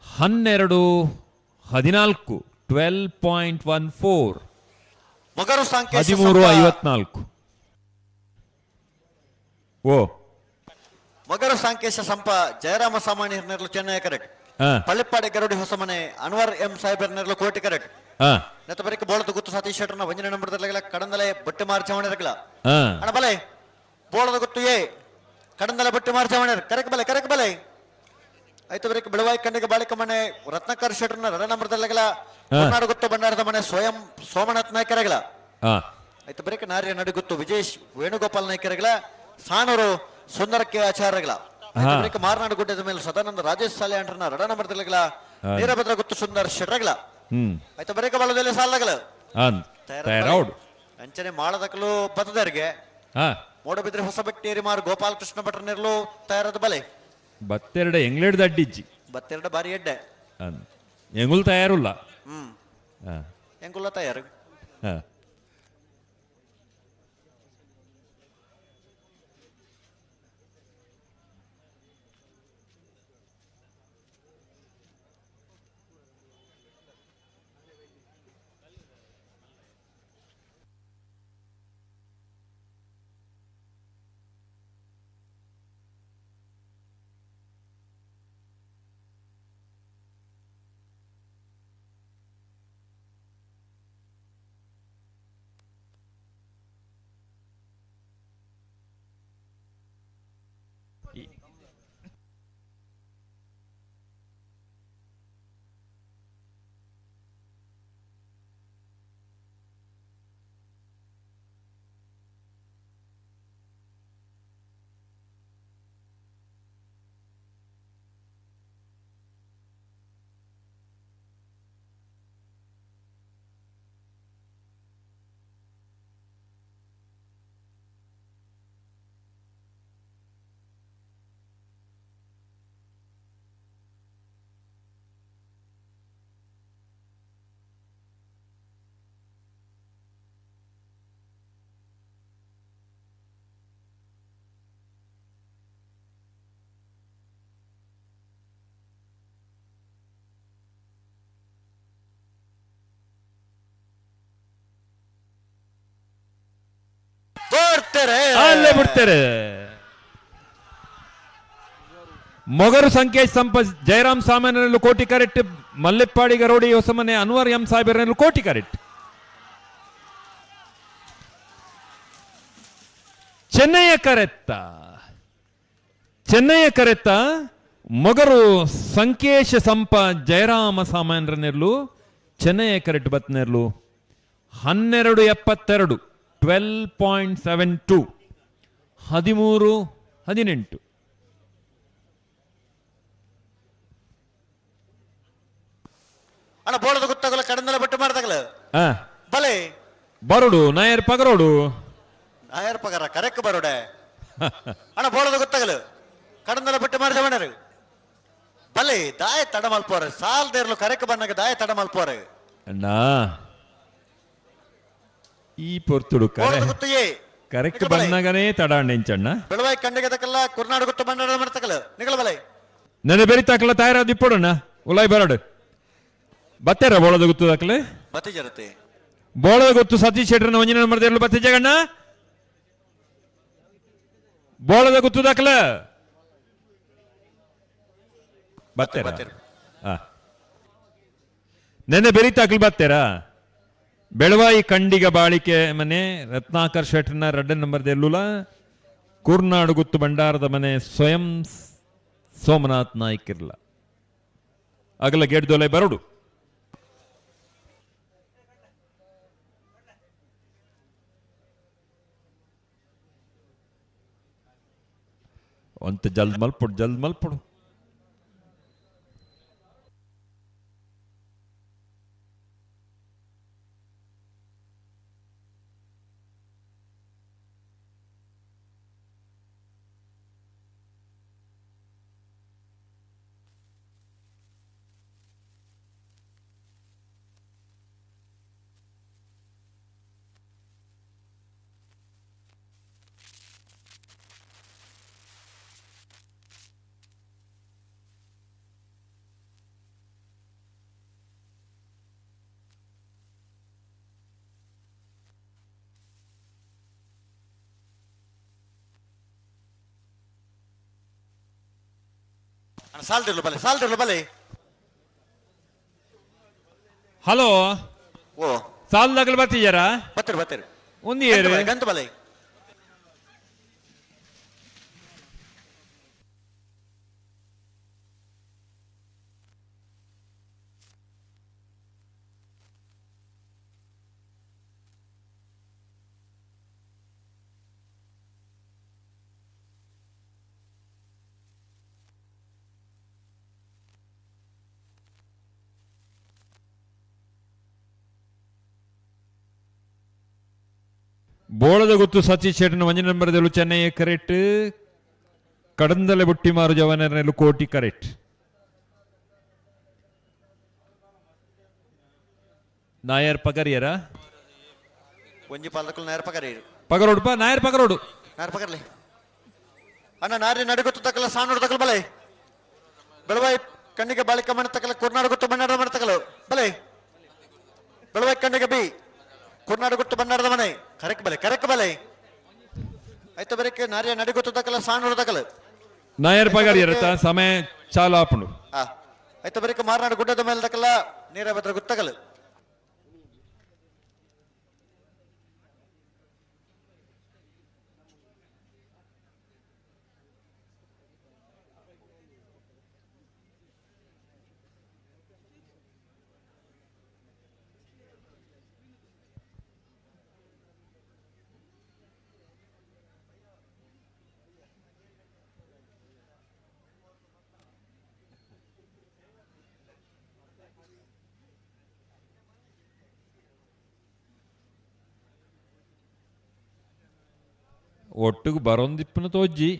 12:14 12.14 13:54. ಓ ಮೊಗರು ಸಂಕೇಶ ಸಂಪ ಜಯರಾಮ ಸಾಮಾನ್ಯ ನೆರಳು ಚೆನ್ನೈ ಕರೆಕ್ಟ್. ಪಳ್ಳಿಪ್ಪಾಡಿ ಗರುಡಿ ಹೊಸಮನೆ ಅನ್ವರ್ ಎಂ ಸಾಹೇಬರ್ ನೆರಳು ಕೋಟಿ ಕರೆಕ್ಟ್. ನೆತ್ತ ಬರಿಕ ಬೋಳದ ಗುತ್ತು ಸತೀಶ್ ಶೆಟ್ಟರ್ನ 1ನೇ ನಂಬರ್ದಲ್ಲ ಕಡಂದಲೆ ಬಟ್ಟೆ ಮಾರ್ಚವಣೆ ಇರಗಲ. ಅಣ್ಣ ಬಲೆ ಬೋಳದ ಗುತ್ತು ಎ ಕಡಂದಲೆ ಬಟ್ಟೆ ಮಾರ್ಚವಣೆ ಕರೆಕ್ ಬಲೆ ಕರೆಕ್ ಬಲೆ. ಆಯ್ತು ಬರಿಕ ಬೆಳವಾಯಿ ಕಣ್ಣಿಗೆ ಬಾಳಿಕ ಮನೆ ರತ್ನಾಕರ್ ಶೆಟ್ಟರ್ನ 2 ನಂಬರ್ದಲ್ಲ ಕರ್ನಾಡ ಗುತ್ತು ಭಂಡಾರದ ಮನೆ ಸ್ವಯಂ ಸೋಮನಾಥ್ ನಾಯ್ಕರಗಲ. ಆಯ್ತು ಬರಿಕ ನಾರ್ಯ ನಡುಗುತ್ತು ವಿಜೇಶ್ ವೇಣುಗೋಪಾಲ್ ನಾಯ್ಕರಗಲ. ಸಾನೂರು ಸುಂದರ ಕೆ ಆಚಾರ್ಯಗಳ. ಬಳಿಕ ಮಾರನಾಡು ಗುಡ್ಡದ ಮೇಲೆ ಸದಾನಂದ ರಾಜೇಶ್ ಸಾಲೆ ಅಂಡ್ರನ 2 ನಂಬರ್ದಲ್ಲ ವೀರಭದ್ರ ಗುತ್ತು ಸುಂದರ್ ಶೆಟ್ರಗಲ. ಆಯ್ತು ಬರೇಕ ಬಾಳದಲ್ಲಿ ಸಾಲಗಳ ಅಂಚನೆ ಮಾಳದಕಲು ಬತ್ತದರಿಗೆ ಮೂಡಬಿದ್ರೆ ಹೊಸ ಬಟ್ಟೇರಿ ಮಾರು ಗೋಪಾಲಕೃಷ್ಣ ಭಟ್ರ ನೆರಳು ತಯಾರದ ಬಲೆ ಬತ್ತೆರಡ ಎಂಗ್ಲೇಡ್ದ ಅಡ್ಡಿಜ್ಜಿ ಬತ್ತೆರಡ ಬಾರಿ ಎಡ್ಡೆ ಎಂಗುಲ್ ತಯಾರುಲ್ಲ. ಎಂಗುಲ್ಲ ತಯಾರು. ಅಲ್ಲೇ ಬಿಡ್ತಾರೆ. ಮೊಗರು ಸಂಕೇಶ್ ಸಂಪ ಜಯರಾಮ್ ಸಾಮಾನ್ಯರಲ್ಲೂ ಕೋಟಿ ಕರೆಕ್ಟ್. ಮಲ್ಲೆಪ್ಪಾಡಿ ಗರೋಡಿ ಹೊಸಮನೆ ಅನ್ವರ್ ಎಂ ಸಾಹೇಬರಲ್ಲೂ ಕೋಟಿ ಕರೆಕ್ಟ್. ಚೆನ್ನೈಯ ಕರೆತ್ತ ಚೆನ್ನೈಯ ಕರೆತ್ತ ಮೊಗರು ಸಂಕೇಶ ಸಂಪ ಜಯರಾಮ ಸಾಮಾನ್ಯರನ್ನೆರ್ಲು ಚೆನ್ನೈಯ ಕರೆಕ್ಟ್ ಬತ್ನೆರ್ಲು 12.72 12.72 13.18. ಅಣ್ಣ ಬೋಳದ ಗೊತ್ತಾಗಲ್ಲ ಕಡಂದಲ ಬಟ್ಟೆ ಮಾಡ್ದಾಗಲ ಬಲೆ ಬರೋಡು ನಾಯರ್ ಪಗರೋಡು ನಾಯರ್ ಪಗರ ಕರೆಕ್ ಬರೋಡೆ. ಅಣ್ಣ ಬೋಳದ ಗೊತ್ತಾಗಲ್ಲ ಕಡಂದಲ ಬಟ್ಟೆ ಮಾಡ್ದವಣ್ಣರು ಬಲೆ ದಾಯ ತಡ ಮಲ್ಪೋರೆ ಸಾಲ್ದೇರ್ಲು ಕರೆಕ್ ಬಣ್ಣಗೆ ದಾಯ ತಡ ಮಲ್ಪೋರೆ. ಅಣ್ಣ ಈ ಪೊರ್ತುಡು ಕರೆಕ್ಟ್ ಬಂದಾಗನೇ ತಡ ಅಣ್ಣ. ಬೆಳವಾಯಿ ಕಣ್ಣಿಗೆ ತಕಲ್ಲ ಕುರ್ನಾಡು ಗುತ್ತು ಬಂಡ ಮಾಡ್ತಕಲ್ಲ ನಿಗಲ ಬಲೆ ನೆನೆ ಬೆರಿ ತಕಲ ತಯಾರ ದಿಪ್ಪಡಣ್ಣ ಉಲಾಯ್ ಬರಡು ಬತ್ತೇರ ಬೋಳದ ಗುತ್ತು ದಾಖಲೆ ಬತ್ತಿ ಜರತೆ ಬೋಳದ ಗೊತ್ತು ಸತೀಶ್ ಶೆಟ್ಟರ್ನ ಒಂಜಿನ ನಂಬರ್ ದೇರ್ಲು ಬತ್ತಿ ಜಗಣ್ಣ ಬೋಳದ ಗುತ್ತು ದಾಖಲೆ ಬತ್ತೇರ ನೆನೆ ಬೆರಿ ತಾಕಲ್ ಬತ್ತೇರಾ ಬೆಳವಾಯಿ ಕಂಡಿಗ ಬಾಳಿಕೆ ಮನೆ ರತ್ನಾಕರ್ ಶೆಟ್ಟರ್ನ ರಡ್ಡ ನಂಬರ್ ದೆಲ್ಲುಲ ಕೂರ್ನಾಡು ಗುತ್ತು ಭಂಡಾರದ ಮನೆ ಸ್ವಯಂ ಸೋಮನಾಥ್ ನಾಯ್ಕ್ ಇರ್ಲ ಅಗಲ ಗೇಡ್ದೊಲೆ ಬರಡು ಒಂತ ಜಲ್ದ್ ಮಲ್ಪೊಡು ಜಲ್ದ್ ಮಲ್ಪೊಡು. ಸಾಲ್ದಿರ್ಲು ಬಲೆ ಸಾಲ್ದಿರ್ಲು ಬಲೆ. ಹಲೋ ಓ ಸಾಲ್ದಾಗಲು ಬರ್ತಿದ್ದಾರಾ? ಬತ್ತಿರು ಬತ್ತಿರು. ಒಂದು ಏರು ಗಂತು ಬಲೆ. ಬೋಳದ ಗುತ್ತು ಸತೀಶ್ ಶೆಟ್ಟನ ಒಂಜಿ ನಂಬರ್ದಲ್ಲೂ ಚೆನ್ನೈ ಕರೆಕ್ಟ್, ಕಡಂದಲೆ ಬುಟ್ಟಿಮಾರು ಜವನರನೆಲ್ಲ ಕೋಟಿ ಕರೆಕ್ಟ್. ನಾಯರ್ ಪಗರಿಯರ ಒಂಜಿ ಪಾಲಕುಲು ನಾಯರ್ ಪಗರಿಯರು ಪಗರೋಡು ಪಾ ನಾಯರ್ ಪಗರೋಡು ನಾಯರ್ ಪಗರ್ಲಿ ಅಣ್ಣ ನಾರಿ ನಡುಗೊತ್ತು ತಕಲ ಸಾಣೋಡು ತಕಲ ಬಲೆ ಬೆಳವಾಯಿ ಕಣ್ಣಿಗೆ ಬಾಳಿಕ ಮಣ್ಣ ತಕಲ ಕುರ್ನಾಡು ಗೊತ್ತು ಬಣ್ಣಾಡ ಮಣ್ಣ ತಕಲು ಬಲೆ ಬೆಳವಾಯಿ ಕಣ್ಣಿಗೆ ಬಿ ಕುರ್ನಾಡು ಗುಟ್ಟು ಬಣ್ಣಾಡದ ಮನೆ ಕರೆಕ್ ಬಲೆ ಕರೆಕ್ ಬಲೆ ಆಯ್ತು ಬರಕ್ಕೆ ನಾರಿಯ ನಡಿಗೊತ್ತು ತಕಲ ಸಾಣೋಡು ತಕಲ ನಾಯರ್ ಪಗರಿಯರ ಸಮಯ ಚಾಲು ಆಪುಂಡು. ಆಯ್ತು ಬರಕ್ಕೆ ಮಾರನಾಡು ಗುಡ್ಡದ ಮೇಲೆ ತಕಲ ನೀರ ಬದ್ರ ಗುತ್ತಕಲು ಒಟ್ಟಿಗೆ ಬರೊಂದಿಪ್ಪನ ತೋಜ್ಜಿ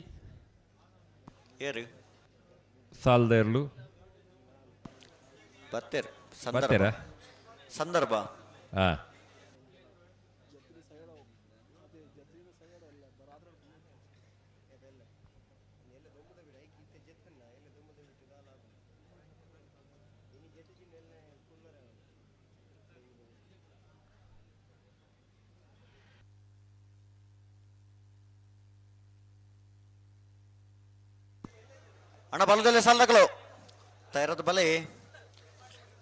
ಏರು ಸಾಲ್ದೇರ್ಲು ಬತ್ತೇರು ಸಂದರ್ಭ ಬತ್ತೇರಾ? ಸಂದರ್ಭ ಹಾ ಅಣ್ಣ ಬಲದಲ್ಲಿ ಸಾಲದಗಳು ತಯಾರದ ಬಲೆ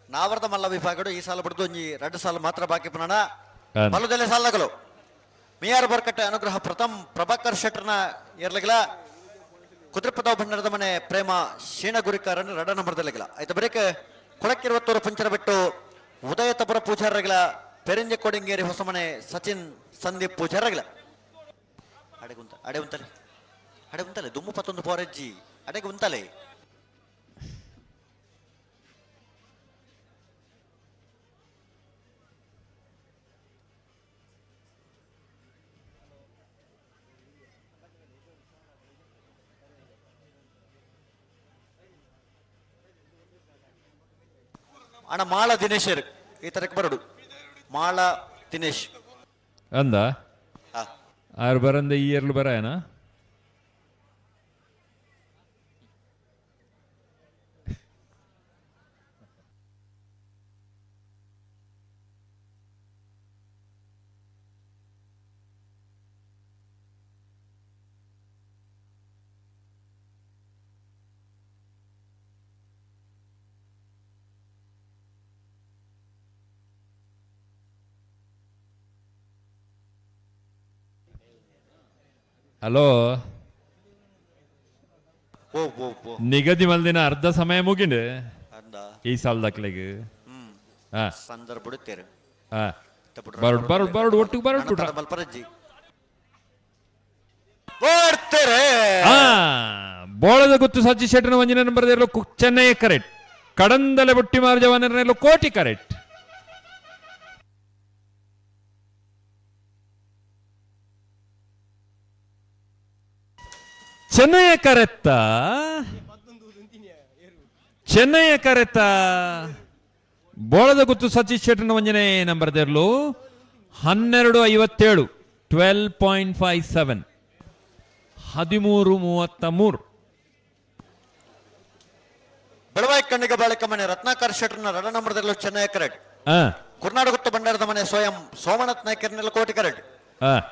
ನಾವರದ ಮಲ್ಲ ವಿಭಾಗಡು ಈ ಸಾಲ ಬಿಡ್ದು ಒಂಜಿ ರಡ್ಡು ಸಾಲ ಮಾತ್ರ ಬಾಕಿ ಪುನಣ ಬಲದಲ್ಲಿ ಸಾಲದಗಳು ಮಿಯಾರ್ ಬರ್ಕಟ್ಟೆ ಅನುಗ್ರಹ ಪ್ರಥಮ್ ಪ್ರಭಾಕರ್ ಶೆಟ್ಟರ್ನ ಏರ್ಲಗಿಲ ಕುದ್ರಪದ ಭಂಡಾರದ ಮನೆ ಪ್ರೇಮ ಶೀಣ ಗುರಿಕಾರನ್ನು ರಡ ನಂಬರ್ದಲ್ಲಿಗಿಲ್ಲ ಆಯ್ತು ಬರೇಕ ಕೊಳಕ್ಕಿರುವತ್ತೂರು ಪಂಚರ ಬಿಟ್ಟು ಉದಯ ತಪುರ ಪೂಜಾರಗಿಲ ಪೆರಿಂಜ ಕೊಡಿಂಗೇರಿ ಹೊಸಮನೆ ಸಚಿನ್ ಸಂದೀಪ್ ಪೂಜಾರಗಿಲ ಅಡೆಗುಂತ ಅಡೆ ಉಂತಲೆ ಅಡೆ ಉಂತಲೆ ದುಮ್ಮು ಪತ್ತೊಂದು ಪೋರೆಜ್ಜಿ ಅಡೆಗೆ ಉಂತಲೆ ಅಣ್ಣ ಮಾಳ ದಿನೇಶ್ ಈ ತರಕ್ಕೆ ಬರಡು ಮಾಳ ದಿನೇಶ್ ಅಂದ ಆರು ಬರಂದ ಈ ಎರ್ಲು ಬರಾಯನ ಹಲೋ ಓ ಓ ಓ ನಿಗದಿ ಮಲ್ದಿನ ಅರ್ಧ ಸಮಯ ಮುಗಿಂಡು ಅಂದ. ಈ ಸಾಲದಕ್ಲೆಗ್ ಹಾ ಸಂದರ್ಭ ಬಿಡುತ್ತೇರು ಹಾ ಬರೋಡ್ ಬರೋಡ್ ಬರೋಡ್ ಒಟ್ಟಿಗೆ ಬರೋಡ್ ಬಿಟ್ರ ಮಲ್ಪರಜ್ಜಿ ಬರ್ತಾರೆ ಆ ಬೋಳದ ಗುತ್ತು ಸಜ್ಜಿ ಶೆಟ್ಟನ ಒಂಜಿನ ನಂಬರ್ ಇರಲು ಚೆನ್ನೈ ಕರೆಕ್ಟ್ ಕಡಂದಲೆ ಬುಟ್ಟಿ ಮಾರು ಜವಾನರನೆಲ್ಲ ಕೋಟಿ ಕರೆಕ್ಟ್. ಚೆನ್ನೈಯ ಕರೆತ್ತ, ಚೆನ್ನೈಯ ಕರೆತ್ತ. ಬೋಳದ ಗುತ್ತು ಸತೀಶ್ ಶೆಟ್ಟನ ಒಂಜನೇ ನಂಬರ್ ದೇರ್ಲು 12:57, 12.57, 13:33. ಬೆಳವಾಯಿ ಕಣ್ಣಿಗೆ ಬಾಳಿಕ ಮನೆ ರತ್ನಾಕರ್ ಶೆಟ್ಟರ್ನ ರಡ ನಂಬರ್ದಲ್ಲೂ ಚೆನ್ನೈ ಕರೆಕ್ಟ್. ಕುರ್ನಾಡಗುತ್ತ ಭಂಡಾರದ ಮನೆ ಸ್ವಯಂ ಸೋಮನಾಥ್ ನಾಯ್ಕರ್ನೆಲ್ಲ ಕೋಟಿ ಕರೆಕ್ಟ್.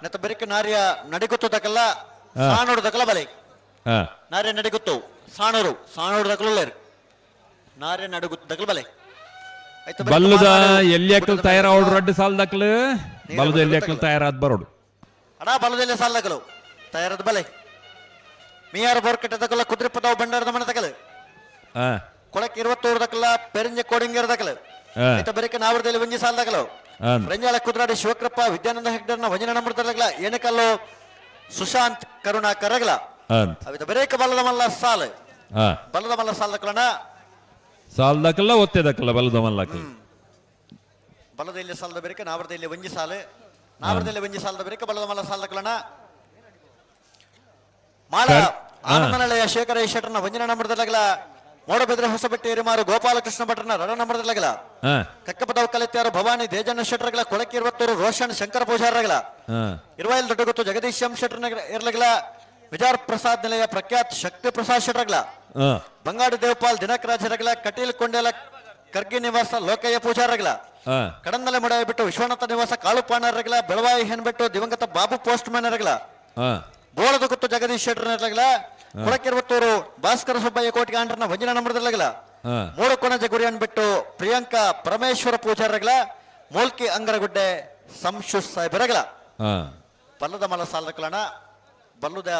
ನೆತ್ತ ಬೆರಿಕೆ ನಾರಿಯ ನಡಿಗುತ್ತು ದಕಲ್ಲ ಸಾಣೂರು ದಕಲ ಬಲೆ. ನಾರ್ಯ ನಡಿಗುತ್ತು ಸಾಣೂರು, ಸಾಣೂರು ದಕಲ ನಾರ್ಯ ನಡುಗುತ್ತು ದಕಲ ಬಲೆ. ಬಲ್ಲದ ಎಲ್ಲಿ ಅಕ್ಕಲ್ ತಯಾರಾವಡು ರಡ್ಡು ಸಾಲ ದಕ್ಕಲು ಬಲ್ಲದ ಎಲ್ಲಿ ಅಕ್ಕಲ್ ತಯಾರಾದ ಬರೋಡು. ಅಡ ಬಲ್ಲದಲ್ಲಿ ಸಾಲ ದಕಲು ತಯಾರಾದ ಬಲೆ. ಮಿಯಾರ ಬೋರ್ಕಟ್ಟೆ ದಕಲ ಕುದುರೆ ಪದವು ಭಂಡಾರದ ಮನೆ ದಕಲು. ಕೊಳಕ್ಕೆ 21 ದಕಲ ಪೆರಂಜೆ ಕೋಡಿಂಗೇರ್ ದಕಲು. ಆಯ್ತು ಬರೀಕ ನಾವರದಲ್ಲಿ ಒಂಜಿ ಸಾಲ ದಕಲು. ರಂಜಾಳ ಕುದ್ರಾಡಿ ಶಿವಕೃಪ ವಿದ್ಯಾನಂದ ಹೆಗ್ಡರ್ನ ವಂಜನ ನಂಬರ್ ದಲಗಲ ಏನಕಲ್ಲು ಸುಶಾಂತ್ ಕರುಣಾಕರಗಲ. ಅವಿತ ಬರೇಕ ಬಲ್ಲದ ಮಲ್ಲ ಸಾಲ. ಬಲ್ಲದ ಮಲ್ಲ ಸಾಲ ದಕಲನ ಸಾಲ ದಕಲ್ಲ ಒತ್ತೆ ದಕಲ್ಲ ಬಲ್ಲದ ಮಲ್ಲಕಲ್. ಬಲ್ಲದ ಇಲ್ಲಿ ಸಾಲದ ಬರೇಕ ನಾವರದಲ್ಲಿ ಒಂಜಿ ಸಾಲ, ನಾವರದಲ್ಲಿ ಒಂಜಿ ಸಾಲದ ಬರೇಕ ಬಲ್ಲದ ಮಲ್ಲ ಸಾಲ ದಕಲನ. ಮಾಳ ಆನಂದನಳೆಯ ಶೇಖರ ಶೆಟ್ಟರ್ನ ವಂಜನ ನಂಬರ್ ದಲಗಲ. ಮೋಡಬೆದ್ರೆ ಹೊಸಬೆಟ್ಟಿ ಎರಿಮಾರು ಗೋಪಾಲಕೃಷ್ಣ ಭಟ್ರನ ರಡ ನಂಬರ್ ದಲಗಲ. ಕಕ್ಕಪದವು ಕಲಿತ್ಯಾರು ಭವಾನಿ ದೇಜಣ್ಣ ಶೆಟ್ಟರ್ಗಳ ಕೊಳಕಿ 21 ರೋಷನ್ ಶಂಕರ ಪೂಜಾರಗಳ. ಇರುವಾಯಿಲ್ ದೊಡ್ಡಗುತ್ತು ಜಗದೀಶ್ ಎಂ ಶೆಟ್ಟರ್ನ ಇರ್ಲಗಲ. ವಿಜಾರ್ ಪ್ರಸಾದ್ ನಿಲಯ ಪ್ರಖ್ಯಾತ್ ಶಕ್ತಿ ಪ್ರಸಾದ್ ಶೆಟ್ಟರ್ಗಳ. ಬಂಗಾಡಿ ದೇವಪಾಲ್ ದಿನಕರಾಜರಗಳ ಕಟೀಲ್ ಕೊಂಡೇಲ ಕರ್ಗಿ ನಿವಾಸ ಲೋಕಯ್ಯ ಪೂಜಾರಗಳ. ಕಡಂದಲೆ ಮುಡಾಯ ಬಿಟ್ಟು ವಿಶ್ವನಾಥ ನಿವಾಸ ಕಾಳುಪಾಣರಗಳ. ಬೆಳವಾಯಿ ಹೆಣ್ಬಿಟ್ಟು ದಿವಂಗತ ಬಾಬು ಪೋಸ್ಟ್ ಮ್ಯಾನ್ ರಗಳ. ಬೋಳದ ಗುತ್ತು ಜಗದೀಶ್ ಶೆಟ್ಟರ್ನ ಕೊಳಕಿರುವತ್ತೂರು ಭಾಸ್ಕರ ಸುಬ್ಬಯ್ಯ ಕೋಟಿಗೆ ಆಂಡ್ರನ ವಂಜನ ನಂಬರ್ದಲ್ಲಗಲ. ಮೂರು ಕೊಣಜ ಗುರಿ ಅನ್ಬಿಟ್ಟು ಪ್ರಿಯಾಂಕಾ ಪರಮೇಶ್ವರ ಪೂಜಾರಗಳ. ಮೂಲ್ಕಿ ಅಂಗರಗುಡ್ಡೆ ಸಂಶು ಸಾಹೇಬರಗಳ. ಬಲ್ಲದ ಮಲ ಸಾಲದ ಬಲ್ಲುದ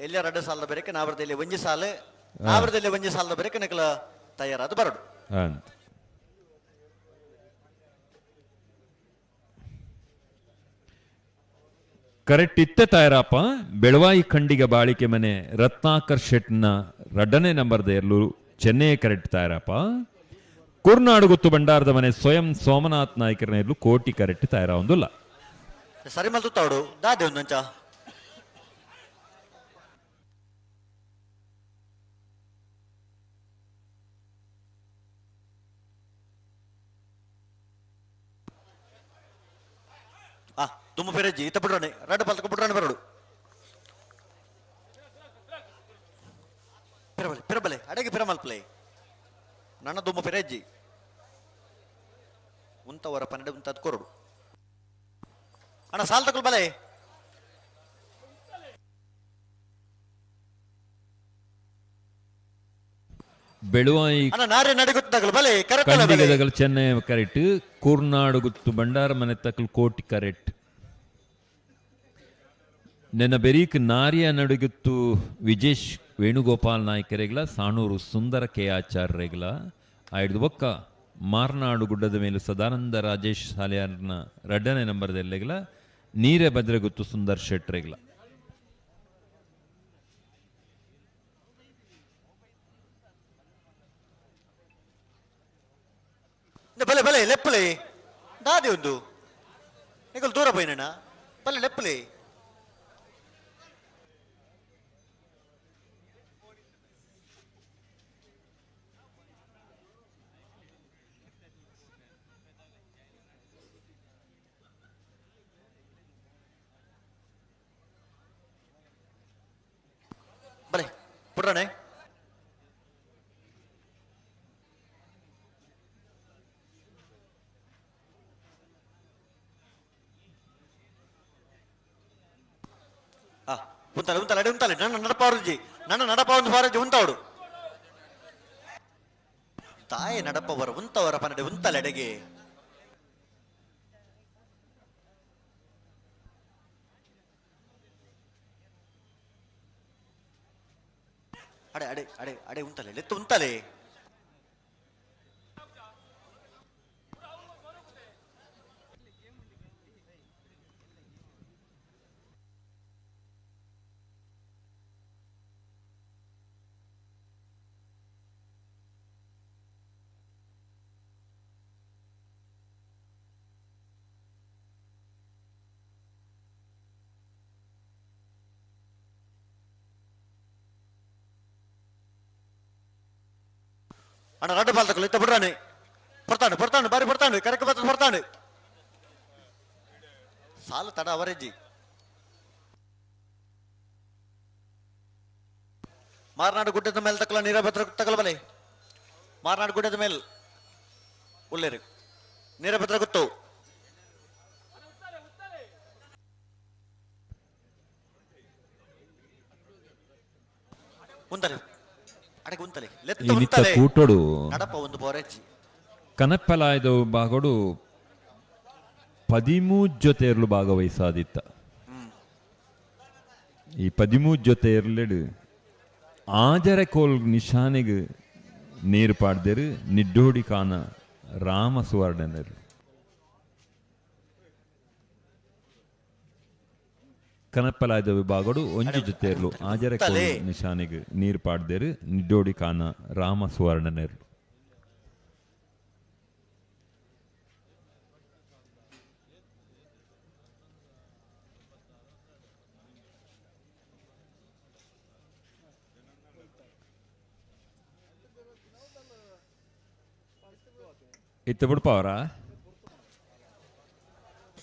ಎಲ್ಲ ರಡ್ಡು ಸಾಲದ ಬೇರೆಕೆ ನಾವರದಲ್ಲಿ ಒಂಜಿ ಸಾಲು, ನಾವರದಲ್ಲಿ ಒಂಜಿ ಸಾಲದ ಬೇರೆಕೆ ನಿಕಲ ತಯಾರಾದ ಬರಡು. ಕರೆಕ್ಟ್ ಇತ್ತೆ ತಯಾರಪ್ಪ. ಬೆಳವಾಯಿ ಖಂಡಿಗ ಬಾಳಿಕೆ ಮನೆ ರತ್ನಾಕರ್ ಶೆಟ್ನ ರಡ್ಡನೇ ನಂಬರ್ದ ಎಲ್ಲೂ ಚೆನ್ನೈ ಕರೆಕ್ಟ್ ತಯಾರಪ್ಪ. ಕುರ್ನಾಡು ಗುತ್ತು ಭಂಡಾರದ ಮನೆ ಸ್ವಯಂ ಸೋಮನಾಥ್ ನಾಯ್ಕರನ ಎಲ್ಲೂ ಕೋಟಿ ಕರೆಕ್ಟ್ ತಯಾರ ಒಂದುಲ್ಲ. ಸರಿ ಮಲ್ತು ತಾವಡು ದಾದೆ ಒಂದೊಂಚ. ತುಮ್ಮ ಪೆರಜ್ಜಿ ಇತ್ತ ಬಿಡ್ರಾಣಿ ರಡ್ಡು ಪಲ್ತಕ ಬಿಡ್ರಾಣಿ ಬರಡು. ಪಿರಬಲೆ ಪಿರಬಲೆ ಅಡಗೆ ಪಿರಮಲ್ಪಲೆ ನನ್ನ ದುಮ್ಮ ಪೆರಜ್ಜಿ ಉಂತವರ 12 ಉಂತದ್ ಕೊರಡು. ಅಣ್ಣ ಸಾಲ್ ತಕೊಳ್ ಬಲೆ. ಬೆಳುವಾಯಿ ಅಣ್ಣ ನಾರೇ ನಡಿಗುತ್ತಗಲು ಬಲೆ ಕರೆಕ್ಟ್ ಬಲೆ. ಕಂಡಿಗದಗಲು ಚೆನ್ನೈ ಕರೆಕ್ಟ್, ಕೂರ್ನಾಡು ಗುತ್ತು ಭಂಡಾರ ಮನೆ ತಕಲ್ ಕೋಟಿ ಕರೆಕ್ಟ್. ನೆನ್ನ ಬೆರೀಕ್ ನಾರಿಯ ನಡುಗುತ್ತು ವಿಜೇಶ್ ವೇಣುಗೋಪಾಲ್ ನಾಯ್ಕರೆಗ್ಲ ಸಾಣೂರು ಸುಂದರ ಕೆ ಆಚಾರ್ಯರೆಗ್ಲ ಆಯ್ದು ಬೊಕ್ಕ ಮಾರ್ನಾಡು ಗುಡ್ಡದ ಮೇಲೆ ಸದಾನಂದ ರಾಜೇಶ್ ಸಾಲಿಯಾರ್ನ ರಡ್ಡನೇ ನಂಬರ್ದೆಲ್ಲೆಗ್ಲ ನೀರೆ ಭದ್ರಗುತ್ತು ಸುಂದರ್ ಶೆಟ್ರೆಗ್ಲ. ಬಲೆ ಬಲೆ ಲೆಪ್ಪಲೆ ದಾದೆ ಒಂದು ನಿಗಲ್ ದೂರ ಪೋಯಿನಣ್ಣ ಬಲೆ ಲೆಪ್ಪಲೆ. ಬಲೆ ಪುಡ್ರಣೆ. ಉಂತಾಳೆ ಉಂತಾಳೆ ಅಡಿ ಉಂತಾಳೆ ನನ್ನ ನಡಪಾವರ್ಜಿ ನನ್ನ ನಡಪ ಒಂದು ಫಾರಜಿ ಉಂತಾವಡು ತಾಯಿ ನಡಪವರ ಉಂತವರ ಪನಡೆ ಉಂತಾಳೆ ಅಡೆಗೆ. ಅಡೆ ಅಡೆ ಅಡೆ ಅಡೆ ಉಂತಲೆ ಲೆತ್ತು ಉಂತಲೆ. ಅಣ್ಣ ರಡ್ಡು ಬಾಲ್ ತಗೊಳ್ಳಿ ಇತ್ತ ಬಿಡ್ರಾಣಿ ಪಡ್ತಾನೆ ಪಡ್ತಾನೆ ಬಾರಿ ಪಡ್ತಾನೆ ಕರೆಕ್ ಬರ್ತದೆ ಪಡ್ತಾನೆ ಸಾಲು ತಡ ಅವರೆಜ್ಜಿ. ಮಾರ್ನಾಡು ಗುಡ್ಡದ ಮೇಲೆ ತಕ್ಕಲ ನೀರಭದ್ರ ತಗಲಬಲೆ. ಮಾರ್ನಾಡು ಗುಡ್ಡದ ಮೇಲೆ ಉಲ್ಲೇರು ನೀರಭದ್ರ ಗೊತ್ತು. ಉಂತಲೆ ಅಡಗೆ ಉಂತಲೆ ಲೆತ್ತ ಇನಿತ ಉಂತಲೆ ಕೂಟೊಡು ನಡಪ ಒಂದು ಬೋರೆಜ್ಜಿ. ಕನಪ್ಪಲಾಯದ ಭಾಗಡು 13 ಜೊತೆಯರ್ಲು ಭಾಗವಹಿಸಾದಿತ್ತ. ಈ 13 ಜೊತೆಯರ್ಲೆಡು ಆಜರೆ ಕೋಲ್ ನಿಶಾನೆಗೆ ನೀರು ಪಾಡ್ದೇರು ನಿಡ್ಡೋಡಿ ಕಾನ ರಾಮ ಸುವರ್ಣನರು. ಕನಪ್ಪಲಾಯದ ವಿಭಾಗಡು ಒಂಜಿ ಜೊತೆಯರ್ಲು ಆಜರೆ ಕೋಲ್ ನಿಶಾನೆಗೆ ನೀರು ಪಾಡ್ದೇರು ನಿಡ್ಡೋಡಿ ಕಾನ ರಾಮ ಸುವರ್ಣನೆರ್ಲು. ಇತ್ತ ಬಿಡ್ಪಾವರ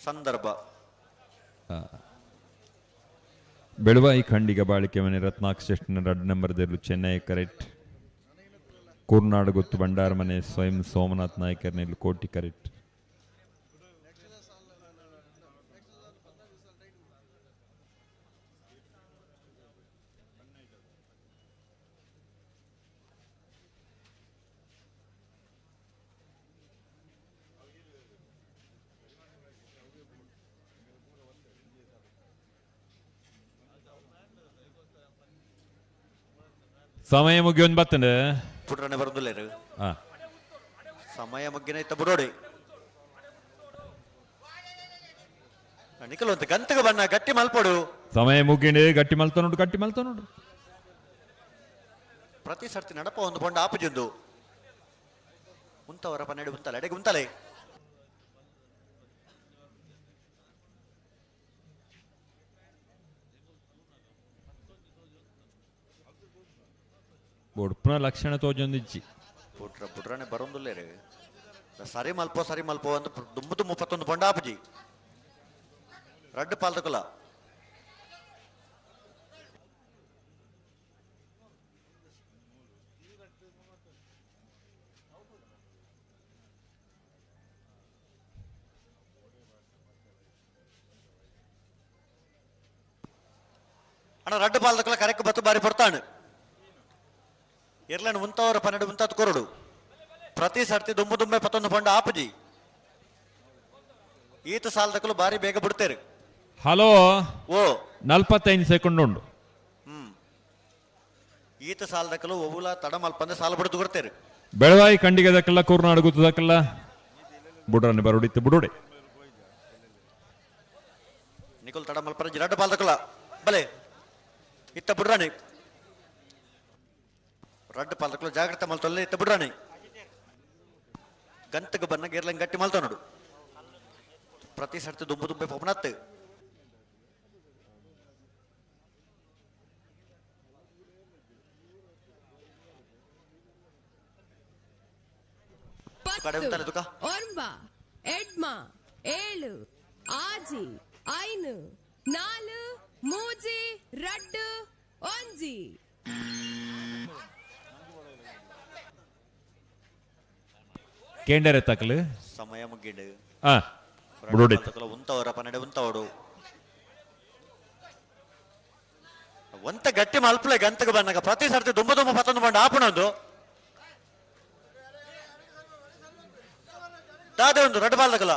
ಸಂದರ್ಭ ಬೆಳುವಾಯಿ ಖಂಡಿಗ ಬಾಳಿಕೆ ಮನೆ ರತ್ನಾಕ್ ಶ್ರೇಷ್ಠನ ರಡ್ ನಂಬರ್ ದೇರ್ಲು ಚೆನ್ನೈ ಕರೆಕ್ಟ್. ಕೂರ್ನಾಡು ಗೊತ್ತು ಭಂಡಾರ ಮನೆ ಸ್ವಯಂ ಸೋಮನಾಥ್ ನಾಯ್ಕರ್ನೆಲ್ಲು ಕೋಟಿ ಕರೆಕ್ಟ್. ಸಮಯ ಮುಗಿಯೊಂದು ಬತ್ತಂಡ ಪುಟ್ರನೆ ಬರೋದಿಲ್ಲ. ಸಮಯ ಮುಗ್ಗಿನ ಇತ್ತ ಬಿಡೋಡಿ ನಿಕಲ್ ಅಂತ ಗಂತಗ ಬಣ್ಣ ಗಟ್ಟಿ ಮಲ್ಪಡು. ಸಮಯ ಮುಗಿಂಡೆ ಗಟ್ಟಿ ಮಲ್ತ ನೋಡು ಗಟ್ಟಿ ಮಲ್ತ ನೋಡು. ಪ್ರತಿ ಸರ್ತಿ ನಡಪ ಒಂದು ಬೊಂಡ ಆಪುಜೊಂದು ಉಂತವರ ಪನ್ನೆರಡು ಉಂತಲೆ ಅಡೆಗೆ ಉಂತಲೆ. ಬೊಡ್ಪುನ ಲಕ್ಷಣ ತೋಜೊಂದಿಜ್ಜಿ. ಪುಟ್ರ ಪುಟ್ರನೆ ಬರೋದಿಲ್ಲ ರೀ. ಸರಿ ಮಲ್ಪೋ ಸರಿ ಮಲ್ಪೋ ಅಂತ ದುಮ್ಮು ದುಮ್ಮು 31 ಬೊಂಡ ಆಪುಜಿ. ರಡ್ಡು ಪಾಲ್ದಕುಲ ಅಣ್ಣ ರಡ್ಡು ಪಾಲ್ದಕುಲ ಕರೆಕ್ ಬತ್ತು ಬಾರಿ ಪಡ್ತಾನು. ಇರ್ಲನ್ ಉಂತವರ 12 ಉಂತಾತ್ ಕೊರಡು. ಪ್ರತಿ ಸರ್ತಿ ದುಮ್ಮು ದುಮ್ಮೆ 11 ಬೊಂಡ ಆಪುಜಿ. ಈತ ಸಾಲದಕ್ಕಲು ಬಾರಿ ಬೇಗ ಬಿಡ್ತೇರು. ಹಲೋ ಓ 45 ಸೆಕೆಂಡ್ ಉಂಡು. ಈತ ಸಾಲದಕ್ಕಲು ಒವುಲ ತಡ ಮಲ್ಪಂದೆ ಸಾಲ ಬಿಡ್ದು ಕೊಡ್ತೇರು. ಬೆಳವಾಯಿ ಖಂಡಿಗೆ ದಕ್ಕಲ್ಲ ಕೂರ್ನಾಡು ಗುತ್ತದಕ್ಕಲ್ಲ ಬುಡ್ರನ್ನೆ ಬರೋಡಿತ್ತು ಬುಡೋಡೆ. ನಿಕೋಲ್ ತಡ ಮಲ್ಪರ ಜಿರಾಟ ಪಾಲ್ದಕ್ಕಲ್ಲ ಬಲೆ ಇತ್ತ ಬುಡ್ರಾಣಿ ರಡ್ಡು ಪಾಲ್ದಕ್ಕಲು ಜಾಗ್ರತೆ ಮಲ್ತೊಲ್ಲೆ ಇತ್ತ ಬುಡ್ರಾಣಿ ಗಂತಗ ಬನ್ನ ಗೇರ್ಲಂಗ್ ಗಟ್ಟಿ ಮಲ್ತ ನೋಡು. ಪ್ರತಿ ಸರ್ತಿ ದುಂಬು ದುಂಬೆ ಪೊಪನತ್ತು. 10 9 8 7 6 5 4 3 2 1. ಕೇಂಡರೆ ತಕಲು ಸಮಯ ಮುಗಿಡು. ಬುಡೋಡಿ ಉಂತವರ 12 ಉಂತವಡು ಒಂತ ಗಟ್ಟಿ ಮಲ್ಪಲೆ ಗಂತಗ ಬನ್ನಗ ಪ್ರತಿ ಸರ್ತಿ ದುಂಬ ದುಂಬ 11 ಬಂಡ ಆಪುಣೊಂದು ದಾದೆ ಒಂದು ರಡ್ಡು ಬಾಲ್ದಕಲ.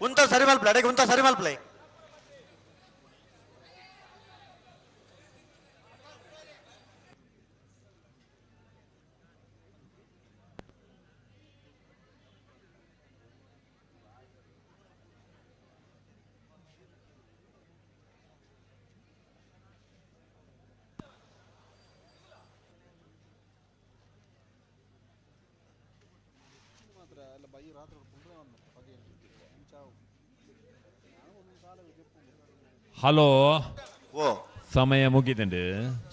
ಉಂತ ಸರಿ ಮಲ್ಪಲೆ ಅಡೆಗೆ ಉಂತ ಸರಿ ಮಲ್ಪಲೆ ಹಲೋ ಓ ಸಮಯ ಮುಗಿದಂಡು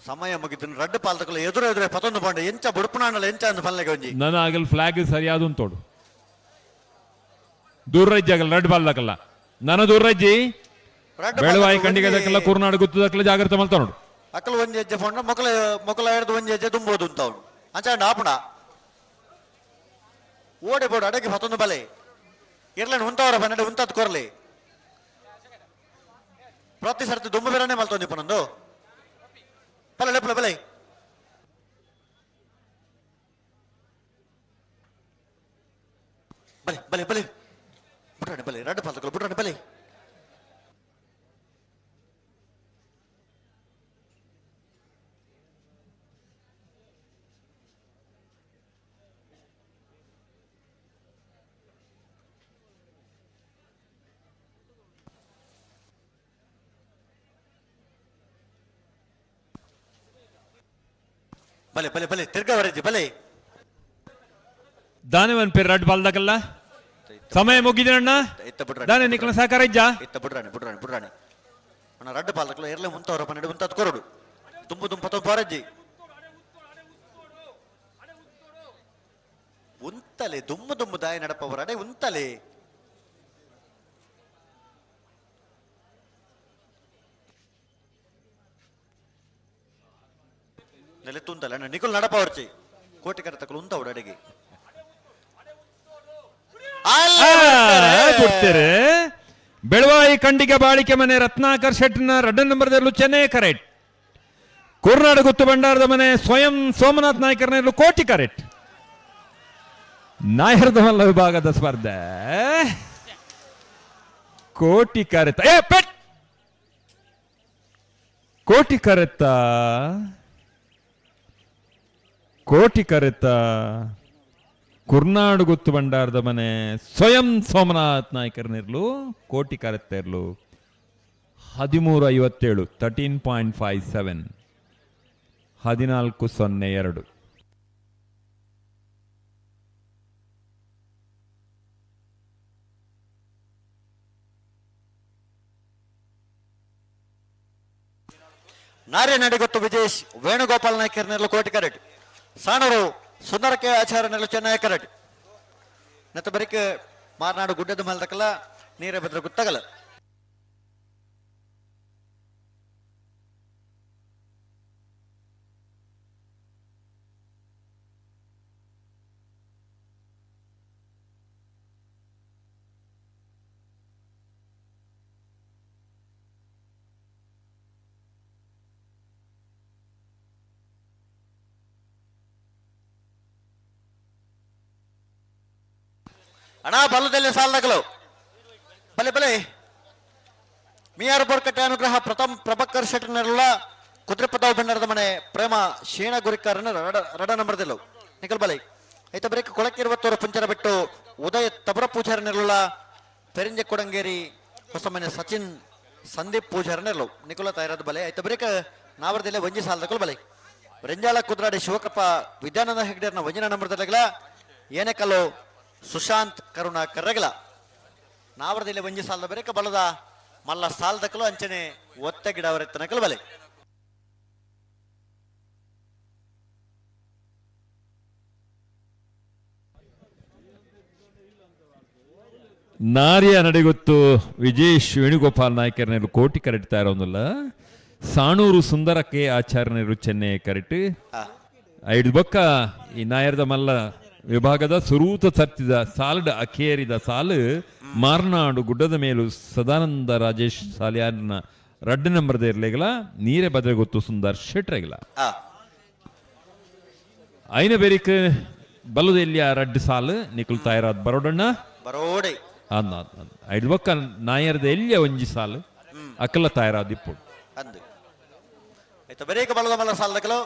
ಸಮಯ ಮುಗಿದು ರಡ್ಡು ಪಾಲ್ತಕಲ್ಲ ಎದುರು ಎದುರೆ ಪತೊಂದು ಪಂಡ ಎಂಚ ಬುಡುಪುನಾಂಡಲ ಎಂಚ ಅಂದ್ ಪಲ್ಲೆಗೆ ಒಂಜಿ ನನ್ನ ಆಗಲ್ ಫ್ಲಾಗ್ ಸರಿಯಾದ ಉಂಟೋಡು ದೂರಜ್ಜಿ ಆಗಲ್ಲ ರಡ್ಡು ಬಾಲ್ದಕಲ್ಲ ನನ್ನ ದೂರಜ್ಜಿ ಬೆಳವಾಯಿ ಕಂಡಿಗೆ ದಕ್ಕಲ್ಲ ಕುರ್ನಾಡು ಗುತ್ತದಕ್ಕಲ್ಲ ಜಾಗ್ರತೆ ಮಲ್ತ ನೋಡು ಅಕ್ಕಲು ಒಂಜಿ ಹೆಜ್ಜೆ ಪಂಡ ಮೊಕಲ ಮೊಕಲ ಹಿಡ್ದು ಒಂಜಿ ಹೆಜ್ಜೆ ದುಂಬೋದು ಅಂತ ಅವನು ಅಂಚ ಆಪುಣ ಓಡೆ ಬೋಡು ಅಡಗೆ ಪತೊಂದು ಬಲೆ ಇರ್ಲೇನು ಉಂತವರ ಬನ್ನಡೆ ಉಂತದ್ ಕೊರ್ಲಿ ಪ್ರತಿ ಸರ್ತಿ ದುಂಬು ಬೇರನೆ ಮಲ್ತೊಂದಿ ಪನೊಂದು ಪಲೆ ಲೆಪ್ಪಲೆ ಬಲೆ ಬಲೆ ಬಲೆ ಬಲೆ ಬುಡ್ರಾಣಿ ಬಲೆ ರಡ್ಡು ಪಾಲ್ತಕಲ್ಲ ಬುಡ್ರಾಣಿ ಬಲೆ ಬಲೆ ಬಲೆ ಬಲೆ ತಿರ್ಗಾ ವರಜಿ ಬಲೆ ದಾನೆ ಪೇರು ರಡ್ಡು ಬಾಲ್ದಕಲ್ಲ ಸಮಯ ಮುಗಿದಣ್ಣ ಇತ್ತ ಬುಡ್ರಾಣಿ ದಾನೆ ನಿಕ್ಕಲ ಸಹಕಾರ ಇಜ್ಜಾ ಇತ್ತ ಬುಡ್ರಾಣಿ ಬುಡ್ರಾಣಿ ಬುಡ್ರಾಣಿ ಅಣ್ಣ ರಡ್ಡು ಪಾಲ್ತಕಲ್ಲ ಎರ್ಲೆ ಮುಂತವರ ಪನ್ನೆರಡು ಮುಂತದ್ ಕೊರಡು ತುಂಬು ದುಂಪತ ಬಾರಜ್ಜಿ ಉಂತಲೆ ದುಮ್ಮು ದುಮ್ಮು ದಾಯ ನಡಪವರ ಅಡೆ ಉಂತಲೆ ನೆಲೆ ತುಂತಲೆ ಅಣ್ಣ ನಿಕುಲ್ ನಡಪವರ್ಚಿ ಕೋಟೆ ಕರೆತಕಲು ಉಂತವಡು ಅಡೆಗೆ ಕೊಡ್ತೇರೆ ಬೆಳವಾಯಿ ಕಂಡಿಗೆ ಬಾಳಿಕೆ ಮನೆ ರತ್ನಾಕರ್ ಶೆಟ್ನ ರಡ್ಡ ನಂಬರ್ದಲ್ಲೂ ಚೆನ್ನೈ ಕರೆಕ್ಟ್ ಕುರ್ನಾಡು ಗುತ್ತು ಭಂಡಾರದ ಮನೆ ಸ್ವಯಂ ಸೋಮನಾಥ್ ನಾಯ್ಕರ್ನಲ್ಲೂ ಕೋಟಿ ಕರೆಕ್ಟ್ ನಾಯರ್ದ ಮಲ್ಲ ವಿಭಾಗದ ಸ್ಪರ್ಧೆ ಕೋಟಿ ಕರೆತ ಏ ಪೆಟ್ ಕೋಟಿ ಕರೆತ ಕೋಟಿ ಕರೆತ ಕುರ್ನಾಡು ಗುತ್ತು ಭಂಡಾರದ ಮನೆ ಸ್ವಯಂ ಸೋಮನಾಥ್ ನಾಯ್ಕರ್ನಿರ್ಲು ಕೋಟಿ ಕರೆತ ಇರ್ಲು 13.57 13.57 14.02 ನಾರ್ಯ ನಡೆಗೊತ್ತು ವಿಜೇಶ್ ವೇಣುಗೋಪಾಲ್ ನಾಯ್ಕರ್ನೆಲ್ಲ ಕೋಟಿ ಕರೆಟ್ ಸಾಣೂರು ಸುಂದರ ಕೆ ಆಚಾರ್ಯನೆಲ್ಲ ಚೆನ್ನೈ ಕರೆಟ್ ನೆತ್ತ ಬರಿಕ ಮಾರ್ನಾಡು ಗುಡ್ಡದ ಮೇಲ್ದಕ್ಕಲ್ಲ ನೀರೇ ಬದ್ರ ಗುತ್ತಗಲ್ಲ ಅಣ್ಣ ಬಲ್ಲದಲ್ಲಿ ಸಾಲದಗಲು ಬಲೆ ಬಲೆ ಮಿಯಾರ್ ಬೋರ್ಕಟ್ಟೆ ಅನುಗ್ರಹ ಪ್ರಥಮ್ ಪ್ರಭಾಕರ್ ಶೆಟ್ಟರ್ನೆಲ್ಲ ಕುದ್ರೆಪತಾವ್ ಭಂಡಾರದ ಮನೆ ಪ್ರೇಮ ಶೀಣ ಗುರಿಕಾರನ ರಡ ನಂಬರ್ದಿಲ್ಲ ನಿಖಲ್ ಬಲೆ ಐತ ಬರೇಕ ಕೊಳಕಿರುವತ್ತೋರ ಪುಂಚರ ಬಿಟ್ಟು ಉದಯ ತಬರ ಪೂಜಾರನೆಲ್ಲ ಪೆರಿಂಜೆ ಕೊಡಂಗೇರಿ ಹೊಸ ಮನೆ ಸಚಿನ್ ಸಂದೀಪ್ ಪೂಜಾರನೆಲ್ಲವು ನಿಕುಲ ತಯಾರಾದ ಬಲೆ ಐತ ಬರೇಕ ನಾವರದಲ್ಲೇ ಒಂಜಿ ಸಾಲದಕಲು ಬಲೆ ರೆಂಜಾಳ ಕುದ್ರಾಡಿ ಶಿವಕಪ್ಪ ವಿದ್ಯಾನಂದ ಹೆಗ್ಡೇರ್ನ ಒಂಜಿನ ನಂಬರ್ದಲ್ಲ ಏನೆಕಲ್ಲು ಸುಶಾಂತ್ ಕರುಣಾ ಕರ್ರಗಲ ನಾವರದಲ್ಲಿ ಒಂಜಿ ಸಾಲದ ಬರೇಕ ಬಲದ ಮಲ್ಲ ಸಾಲದಕಲು ಅಂಚನೆ ಒತ್ತ ಗಿಡವರೆತ್ತನಕಲು ಬಲೆ ನಾರಿಯ ನಡೆಗೊತ್ತು ವಿಜೇಶ್ ವೇಣುಗೋಪಾಲ್ ನಾಯ್ಕರ್ನೇರು ಕೋಟಿ ಕರೆಕ್ಟ್ ಇರೋದಿಲ್ಲ ಸಾಣೂರು ಸುಂದರ ಕೆ ಆಚಾರ್ಯನೇರು ಚೆನ್ನೈ ಕರೆಕ್ಟ್ ಐದು ಬೊಕ್ಕ ಈ ನಾಯರ್ದ ಮಲ್ಲ ವಿಭಾಗದ ಸುರೂತ ಸತ್ತಿದ ಸಾಲಡ್ ಅಖೇರಿದ ಸಾಲು ಮಾರ್ನಾಡು ಗುಡ್ಡದ ಮೇಲೂ ಸದಾನಂದ ರಾಜೇಶ್ ಸಾಲಿಯಾರ್ನ ರಡ್ಡು ನಂಬರ್ದ ಇರ್ಲೇಗಲ ನೀರೇ ಬದ್ರೆ ಗೊತ್ತು ಸುಂದರ್ ಶೆಟ್ರೆಗಲ ಐನ ಬೇರಿಕ್ ಬಲ್ಲದ ಎಲ್ಲಿಯ ರಡ್ಡು ಸಾಲು ನಿಕುಲ್ ತಾಯರಾದ್ ಬರೋಡಣ್ಣ ಬರೋಡೆ. ಅಂದ ಐದು ಬೊಕ್ಕ ನಾಯರ್ದ ಎಲ್ಲಿಯ ಒಂಜಿ ಸಾಲು ಅಕಲ ತಯಾರಾದಿಪ್ಪುಡು ಅಂದು ಆಯ್ತು ಬರೇಕ ಬಲದ ಮಲ್ಲ ಸಾಲದಕಲು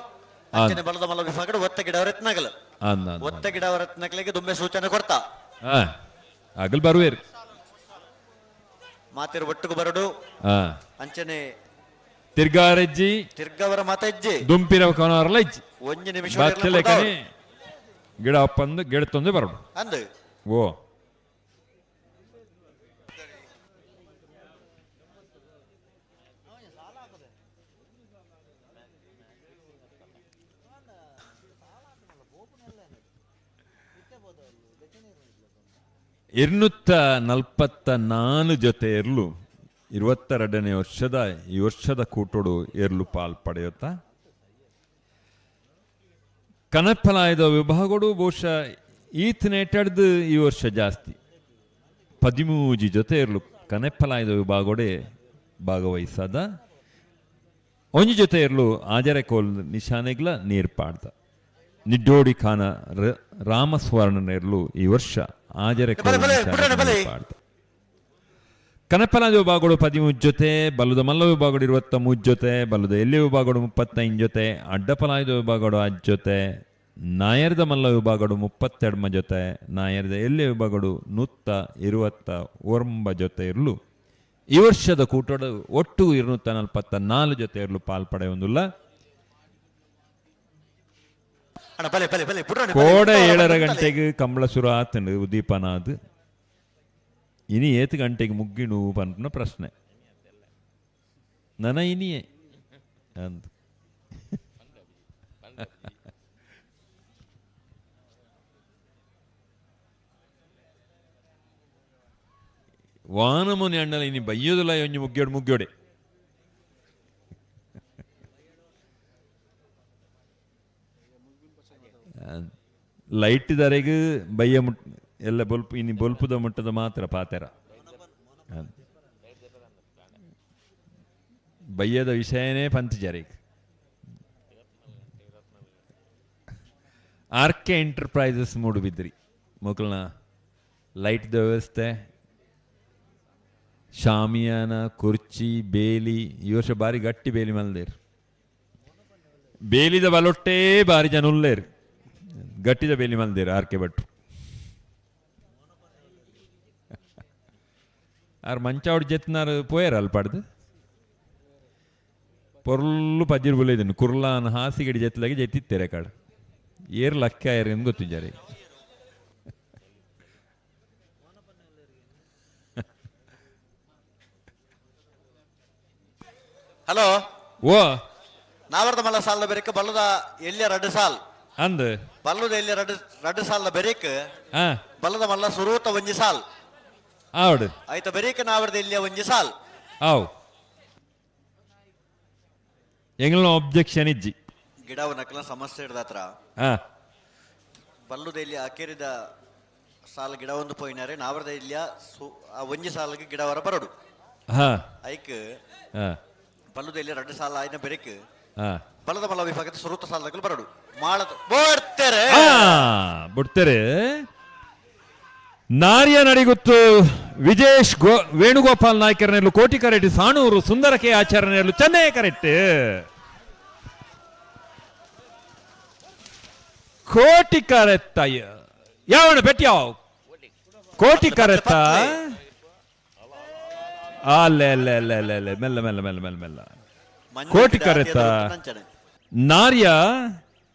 ಅಂಚನೆ ಬಲದ ಮಲ್ಲ ವಿಭಾಗಡು ಒತ್ತ ಗಿಡ ರತ್ನಗಲು ಅಂದ ಒತ್ತ ಗಿಡ ರತ್ನಗಳಿಗೆ ದುಂಬೆ ಸೂಚನೆ ಕೊಡ್ತಾ ಅಗಲ್ ಬರುವೇರು ಮಾತಿರು ಒಟ್ಟಿಗೆ ಬರಡು ಅಂಚನೆ ತಿರ್ಗಾರೆಜ್ಜಿ ತಿರ್ಗವರ ಮಾತೆಜ್ಜಿ ದುಂಪಿರ ಕೊನವರಲ್ಲ ಇಜ್ಜಿ ಒಂಜಿ ನಿಮಿಷ ಬತ್ತಲೆಕನೆ ಗಿಡ ಅಪ್ಪಂದು ಗಿಡ ತಂದು ಬರಡು ಅಂದು ಓ 244 ಜೊತೆ ಎರ್ಲು 22ನೇ ವರ್ಷದ ಈ ವರ್ಷದ ಕೂಟೋಡು ಎರ್ಲು ಪಾಲ್ ಪಡೆಯುತ್ತಾ ಕನಪ್ಪಲಾಯದ ವಿಭಾಗಡು ಬಹುಶಃ ಈತನೇಟಡ್ದು ಈ ವರ್ಷ ಜಾಸ್ತಿ 13 ಜೊತೆ ಇರಲು ಕನೆಪ್ಪಲಾಯದ ವಿಭಾಗಡೆ ಭಾಗವಹಿಸದ ಒಂಜಿ ಜೊತೆ ಇರಲು ಆಜರೆ ಕೋಲ್ ನಿಶಾನೆಗ್ಲ ನೀರು ಪಾಡ್ದ ನಿಡ್ಡೋಡಿ ಖಾನ ರಾಮಸ್ವರ್ಣನೇರ್ಲು ಈ ವರ್ಷ ಆಜರೆ ಕೋಲ್ ನಿಶಾನೆಗ್ಲ ಪಾಡ್ದ ಕನಪಲಾದ ವಿಭಾಗಗಳು 13 ಜೊತೆ, ಬಲದ ಮಲ್ಲ ವಿಭಾಗಗಳು 23 ಜೊತೆ, ಬಲದ ಎಲ್ಲಿ ವಿಭಾಗಗಳು 35 ಜೊತೆ, ಅಡ್ಡಪಲಾಯದ ವಿಭಾಗಗಳು 5 ಜೊತೆ, ನಾಯರ್ದ ಮಲ್ಲ ವಿಭಾಗಗಳು 32 ಜೊತೆ, ನಾಯರ್ದ ಎಲ್ಲಿ ವಿಭಾಗಗಳು 129 ಜೊತೆ ಇರಲು ಈ ವರ್ಷದ ಕೂಟದ ಒಟ್ಟು 244 ಜೊತೆ ಇರಲು ಪಾಲ್ಪಡೆಯುವುದಿಲ್ಲ. ಕೋಡೆ 7:30 ಗಂಟೆಗೆ ಕಂಬಳ ಸುರ ಆತಂಡು ಉದ್ದೀಪನ ಅದು ಇನಿ ಏತು ಗಂಟೆಗೆ ಮುಗ್ಗಿಣು ಪನ್ಪುನ ಪ್ರಶ್ನೆ ನನ ಇನಿಯೇ ಅಂದು ವಾನಮುನಿ ಅಣ್ಣಲ ಇನಿ ಬಯ್ಯೋದಿಲ್ಲ ಒಂಜಿ ಮುಗ್ಯೋಡು ಮುಗ್ಯೋಡೆ ಲೈಟ್ ದರೆಗೆ ಬಯ್ಯ ಮುಟ್ ಎಲ್ಲ ಬೊಲ್ಪು ಇನಿ ಬೊಲ್ಪುದ ಮುಟ್ಟದ ಮಾತ್ರ ಪಾತೆರ ಬಯ್ಯದ ವಿಷಯನೇ ಪಂತ್ ಜರಿಗೆ. ಆರ್ ಕೆ ಎಂಟರ್ಪ್ರೈಸಸ್ ಮೂಡುಬಿದ್ರಿ ಮೊಕಲ್ನ ಲೈಟ್ದ ವ್ಯವಸ್ಥೆ, ಶಾಮಿಯಾನ, ಕುರ್ಚಿ, ಬೇಲಿ ಈ ವರ್ಷ ಬಾರಿ ಗಟ್ಟಿ ಬೇಲಿ ಮಲ್ದೇರು. ಬೇಲಿದ ಬಲೊಟ್ಟೇ ಬಾರಿ ಜನ ಉಲ್ಲೇರು, ಗಟ್ಟಿದ ಬೇಲಿ ಮಲ್ದೇರು ಆರ್ ಕೆ ಭಟ್ರು. ಆರ್ ಮಂಚಾವಡ್ ಜೆತ್ನಾರು ಪೋಯರ್ ಅಲ್ಪಾಡ್ದು ಪೊರ್ಲು ಪಜ್ಜಿರ್ ಬುಲೇದನು ಕುರ್ಲಾನ್ ಹಾಸಿಗಡಿ ಜೆತ್ಲಾಗಿ ಜೆತ್ತಿತ್ತೇರೆ ಕಾಡು ಏರ್ ಲಕ್ಕ ಏರ್ ಎಂದು ಗೊತ್ತಿದ್ದಾರೆ. ಹಲೋ ಓ ನಾವರ್ದ ಮಲ್ಲ ಸಾಲ ಬೆರಕ ಬಲ್ಲದ ಎಲ್ಲಿಯ ರಡ್ಡು ಸಾಲ್ ಅಂದ್ ಬಲ್ಲದ ಎಲ್ಲಿಯ ರಡ್ಡು ರಡ್ಡು ಸಾಲ ಬೆರಕ ಬಲ್ಲದ ಮಲ್ಲ ಸುರೂತ ಒಂಜಿ ಸಾಲ್ ಆವಡು ಆಯ್ತ ಬೆರಕ ನಾವರ್ದ ಎಲ್ಲಿಯ ಒಂಜಿ ಸಾಲ್ ಆವ್ ಎಂಗ್ಲ ಒಬ್ಜೆಕ್ಷನ್ ಇಜ್ಜಿ ಗಿಡವ ನಕಲ ಸಮಸ್ಯೆ ಹಿಡ್ದಾತ್ರ ಬಲ್ಲದ ಎಲ್ಲಿ ಅಕೇರಿದ ಸಾಲ ಗಿಡ ಒಂದು ಪೋಯಿನಾರೆ ನಾವರ್ದ ಇಲ್ಲಿಯ ಒಂಜಿ ಸಾಲಿಗೆ ಗಿಡವರ ಬರಡು ಐಕ್ ಬಲ್ಲದ ಇಲ್ಲಿ ರಡ್ಡು ಸಾಲ ಆಯ್ನ ಬೆರಕ್ ಬಲದ ಮಲ್ಲ ವಿಭಾಗದ ಸುರೂತ ಸಾಲಗಳು ಬರಡು ಮಾಳದ ಬಿಡ್ತಾರೆ ಬಿಡ್ತಾರೆ. ನಾರಿಯ ನಡಿಗುತ್ತು ವಿಜೇಶ್ ವೇಣುಗೋಪಾಲ್ ನಾಯ್ಕರನೆಲ್ಲು ಕೋಟಿ ಕರೆಟ್ ಸಾಣೂರು ಸುಂದರ ಕೆ ಆಚಾರ್ಯನೆಲ್ಲು ಚೆನ್ನೈ ಕರೆಕ್ಟ್ ಕೋಟಿ ಕರೆತ್ತ ಯಾವಣ ಬೆಟ್ಟಿ ಯಾವ ಕೋಟಿ ಕರೆತ್ತ ಅಲ್ಲೇ ಅಲ್ಲೇ ಅಲ್ಲೇ ಅಲ್ಲೇ ಅಲ್ಲೇ ಮೆಲ್ಲ ಮೆಲ್ಲ ಮೆಲ್ಲ ಮೆಲ್ಲ ಮೆಲ್ಲ ಕೋಟಿ ಕರೆತ್ತ ನಾರ್ಯ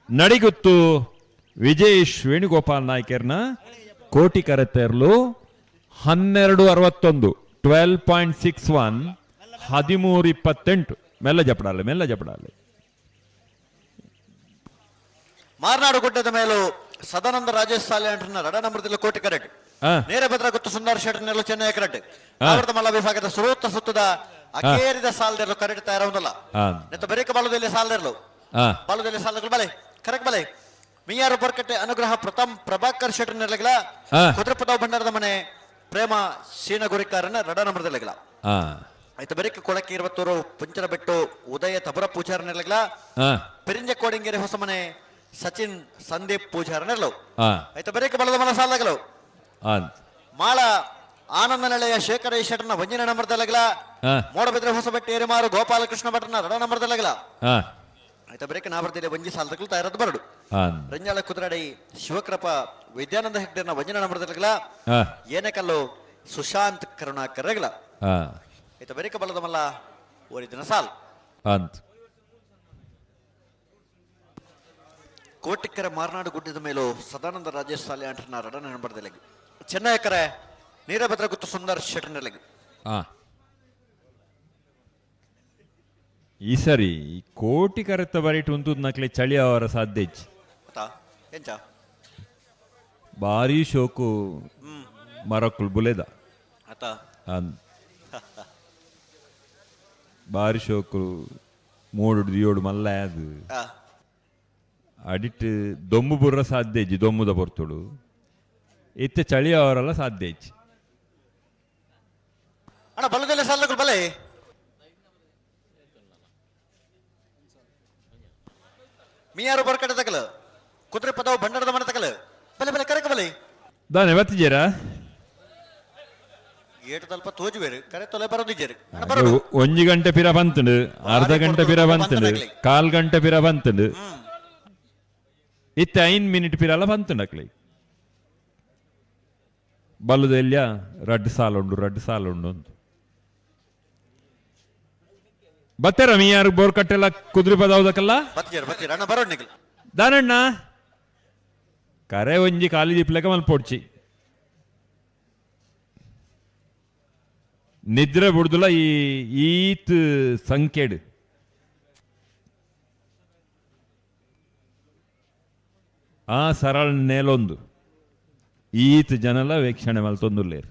ನಡಿಗುತ್ತು ವಿಜೇಶ್ ವೇಣುಗೋಪಾಲ್ ನಾಯ್ಕರ್ನ ಕೋಟಿ ಕರೆತೇರ್ಲು 12.61 12.61 13.28 ಮೆಲ್ಲ ಜಪಡಾಲೆ ಮೆಲ್ಲ ಜಪಡಾಲೆ. ಮಾರನಾಡು ಗುಡ್ಡದ ಮೇಲೂ ಸದಾನಂದ ರಾಜೇಶ್ ಸಾಲೆ ಅಂಟನ ರಡ ನಂಬರದಲ್ಲಿ ಕೋಟಿ ಕರೆಕ್ಟ್ ನೇರ ಭದ್ರ ಗುತ್ತು ಸುಂದರ್ ಶೆಟ್ಟರ್ನೆಲ್ಲ ಚೆನ್ನೈ ಕರೆಕ್ಟ್ ಅವರದ ಮಲ್ಲ ವಿಭಾಗದ ಸುರೂತ ಸುತ್ತದ ಅಕೇರಿದ ಸಾಲದಿರಲು ಕರೆಕ್ಟ್ ತಯಾರವನ್ನಲ್ಲ ನೆತ್ತ ಬರೇಕ ಬಾಲದಲ್ಲಿ ಸಾಲದಿರಲು ಬಾಲದಲ್ಲಿ ಸಾಲಗಳು ಬಲೆ ಕರೆಕ್ಟ್ ಬಲೆ ಮಿಯಾರು ಬರ್ಕಟ್ಟೆ ಅನುಗ್ರಹ ಪ್ರಥಮ್ ಪ್ರಭಾಕರ್ ಶೆಟ್ಟರ್ನೆಲ್ಲಗಿಲ ಕುದ್ರಪದ ಭಂಡಾರದ ಮನೆ ಪ್ರೇಮ ಶೀನಗುರಿಕಾರನ ರಡ ನಂಬರದಲ್ಲಿಗಿಲ ಆಯ್ತು ಬರೇಕ ಕೊಳಕ್ಕೆ ಇರುವತ್ತೂರು ಪುಂಚನ ಬೆಟ್ಟು ಉದಯ ತಬರ ಪೂಜಾರನೆಲ್ಲಗಿಲ ಪೆರಿಂಜ ಕೋಡಿಂಗೆರೆ ಹೊಸ ಮನೆ ಸಚಿನ್ ಸಂದೀಪ್ ಪೂಜಾರನೆಲ್ಲವು ಆಯ್ತು ಬರೇಕ ಬಲದ ಮನ ಸಾಲಗಳು ಮಾಳ ಆನಂದ ನೆಲೆಯ ಶೇಖರ ಶೆಟ್ಟರ್ನ ಒಂಜಿನ ನಂಬರ್ದಲಗಲ. ಮೋಡಬಿದ್ರೆ ಹೊಸಬೆಟ್ಟ ಏರಿಮಾರು ಗೋಪಾಲಕೃಷ್ಣ ಭಟ್ರನ ರಡ ನಂಬರ್ದಲಗಲ. ಆಯ್ತಾ ಬ್ರೇಕ್ ನಾ ಬರ್ತಿಲ್ಲ ಒಂಜಿ ಸಾಲದಕ್ಕೂ ತಯಾರದ್ದು ಬರಡು. ರಂಜಾಳ ಕುದ್ರಾಡಿ ಶಿವಕೃಪ ವಿದ್ಯಾನಂದ ಹೆಗ್ಡೆನ ಒಂಜಿನ ನಂಬರ್ದಲಗಲ. ಏನಕಲ್ಲು ಸುಶಾಂತ್ ಕರುಣಾಕರ್ ರಗಲ. ಆಯ್ತಾ ಬರೇಕ ಬಲ್ಲದ ಮಲ್ಲ ಓರಿದಿನ ಸಾಲ್. ಅಂತ ಕೋಟಿಕ್ಕರ ಮಾರ್ನಾಡು ಗುಡ್ಡದ ಮೇಲೂ ಸದಾನಂದ ರಾಜೇಶ್ ಸಾಲೆ ಅಂಟನ ರಡನ ನಂಬರ್ದಲಗಿ. ಚೆನ್ನಯಕರೆ ನೀರಭದ್ರ ಗುತ್ತು ಸುಂದರ್ ಶೆಟ್ಟರ್ನಲಗಿ. ಈ ಸರಿ ಕೋಟಿ ಕರೆತ್ತ ಬರೀಟ್ ಉಂತುದ್ ನಕ್ಲೆ ಚಳಿ ಅವರ ಸಾಧ್ಯ ಇಜ್ಜಿ. ಎಂಚ ಭಾರಿ ಶೋಕು ಮರಕ್ಕುಲ್ ಬುಲೆದ. ಭಾರಿ ಶೋಕು ಮೂಡು ದಿಯೋಡು ಮಲ್ಲ ಅದು ಅಡಿಟ್ ದೊಂಬು ಬುರ್ರ ಸಾಧ್ಯ ಇಜ್ಜಿ, ದೊಂಬುದ ಪೊರ್ತುಡು ಇತ್ತೆ ಚಳಿ ಅವರೆಲ್ಲ ಸಾಧ್ಯ ಇಜ್ಜಿ. ಅಣ್ಣ ಬಲದಲ್ಲೇ ಸಾಲಗಳು ಬಲೆ ಮೀಯಾರು ಬರ್ಕಡೆ ತಕಲು ಕುದುರೆ ಪದವು ಭಂಡಾರದ ಮನೆ ತಕಲು ಬಲೆ ಬಲೆ ಕರೆಕ ಬಲೆ ದಾನೆ ಬತ್ತಿಜೇರಾ? ಏಟು ತಲ್ಪ ತೋಜುವೇರು ಕರೆ ತೊಲೆ ಬರೋದಿಜ್ಜೇರು. ಒಂಜಿ ಗಂಟೆ ಪಿರ ಬಂತುಂಡು, ಅರ್ಧ ಗಂಟೆ ಪಿರ ಬಂತುಂಡು, ಕಾಲ್ ಗಂಟೆ ಪಿರ ಬಂತುಂಡು, ಇತ್ತೆ 5 ಮಿನಿಟ್ ಪಿರಲ್ಲ ಬಂತುಂಡು ಅಕ್ಲೆ. ಬಲ್ಲದ ಎಲ್ಲಿಯ ರಡ್ಡು ಸಾಲ ಉಂಡು, ರಡ್ಡು ಸಾಲ ಉಂಡು ಅಂತ ಬತ್ತೆರ ಮೀಯಾರು ಬೋರ್ ಕಟ್ಟೆಲ್ಲ ಕುದುರೆ ಪದ ಹೌದಕ್ಕಲ್ಲ ದಾನಣ್ಣ ಕರೆ ಒಂಜಿ ಖಾಲಿ ದೀಪ್ಲೆಕ ಮಲ್ಪೊಡ್ಚಿ ನಿದ್ರೆ ಬುಡ್ದುಲ ಈ ಈತ್ ಸಂಖ್ಯೆಡ್ ಆ ಸರಳ ನೇಲೊಂದು ಈತ್ ಜನಲ ವೀಕ್ಷಣೆ ಮಲ್ತೊಂದುಲ್ಲೇರು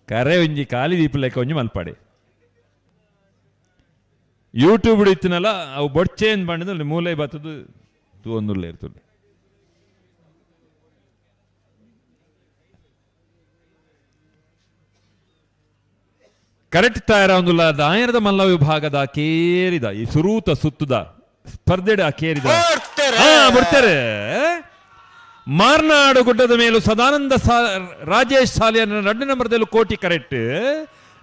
ಕರೆ ಒಂಜಿ ಖಾಲಿ ದೀಪಲೆಕ್ಕ ಒಂಜಿ ಮಲ್ಪಡೆ ಯೂಟ್ಯೂಬ್ ಇತ್ತಿನಲ್ಲ ಅವು ಬೊಡ್ಚೇನ್ ಬಂಡದ ಮೂಲೆ ಬತ್ತದು ತೂವೊಂದುಲ್ಲೇರು ಇರ್ತದೆ. ಕರೆಕ್ಟ್ ತಯಾರ ಒಂದುಲ್ಲ ದಾಯರದ ಮಲ್ಲ ವಿಭಾಗದ ಕೇರಿದ ಈ ಸುರೂತ ಸುತ್ತದ ಸ್ಪರ್ಧೆಡ ಕೇರಿದ ಬರ್ತಾರೆ. ಮಾರ್ನಾಡು ಗುಡ್ಡದ ಮೇಲೂ ಸದಾನಂದ ರಾಜೇಶ್ ಸಾಲಿಯನ್ನ 2 ನಂಬರ್ದಲ್ಲೂ ಕೋಟಿ ಕರೆಕ್ಟ್,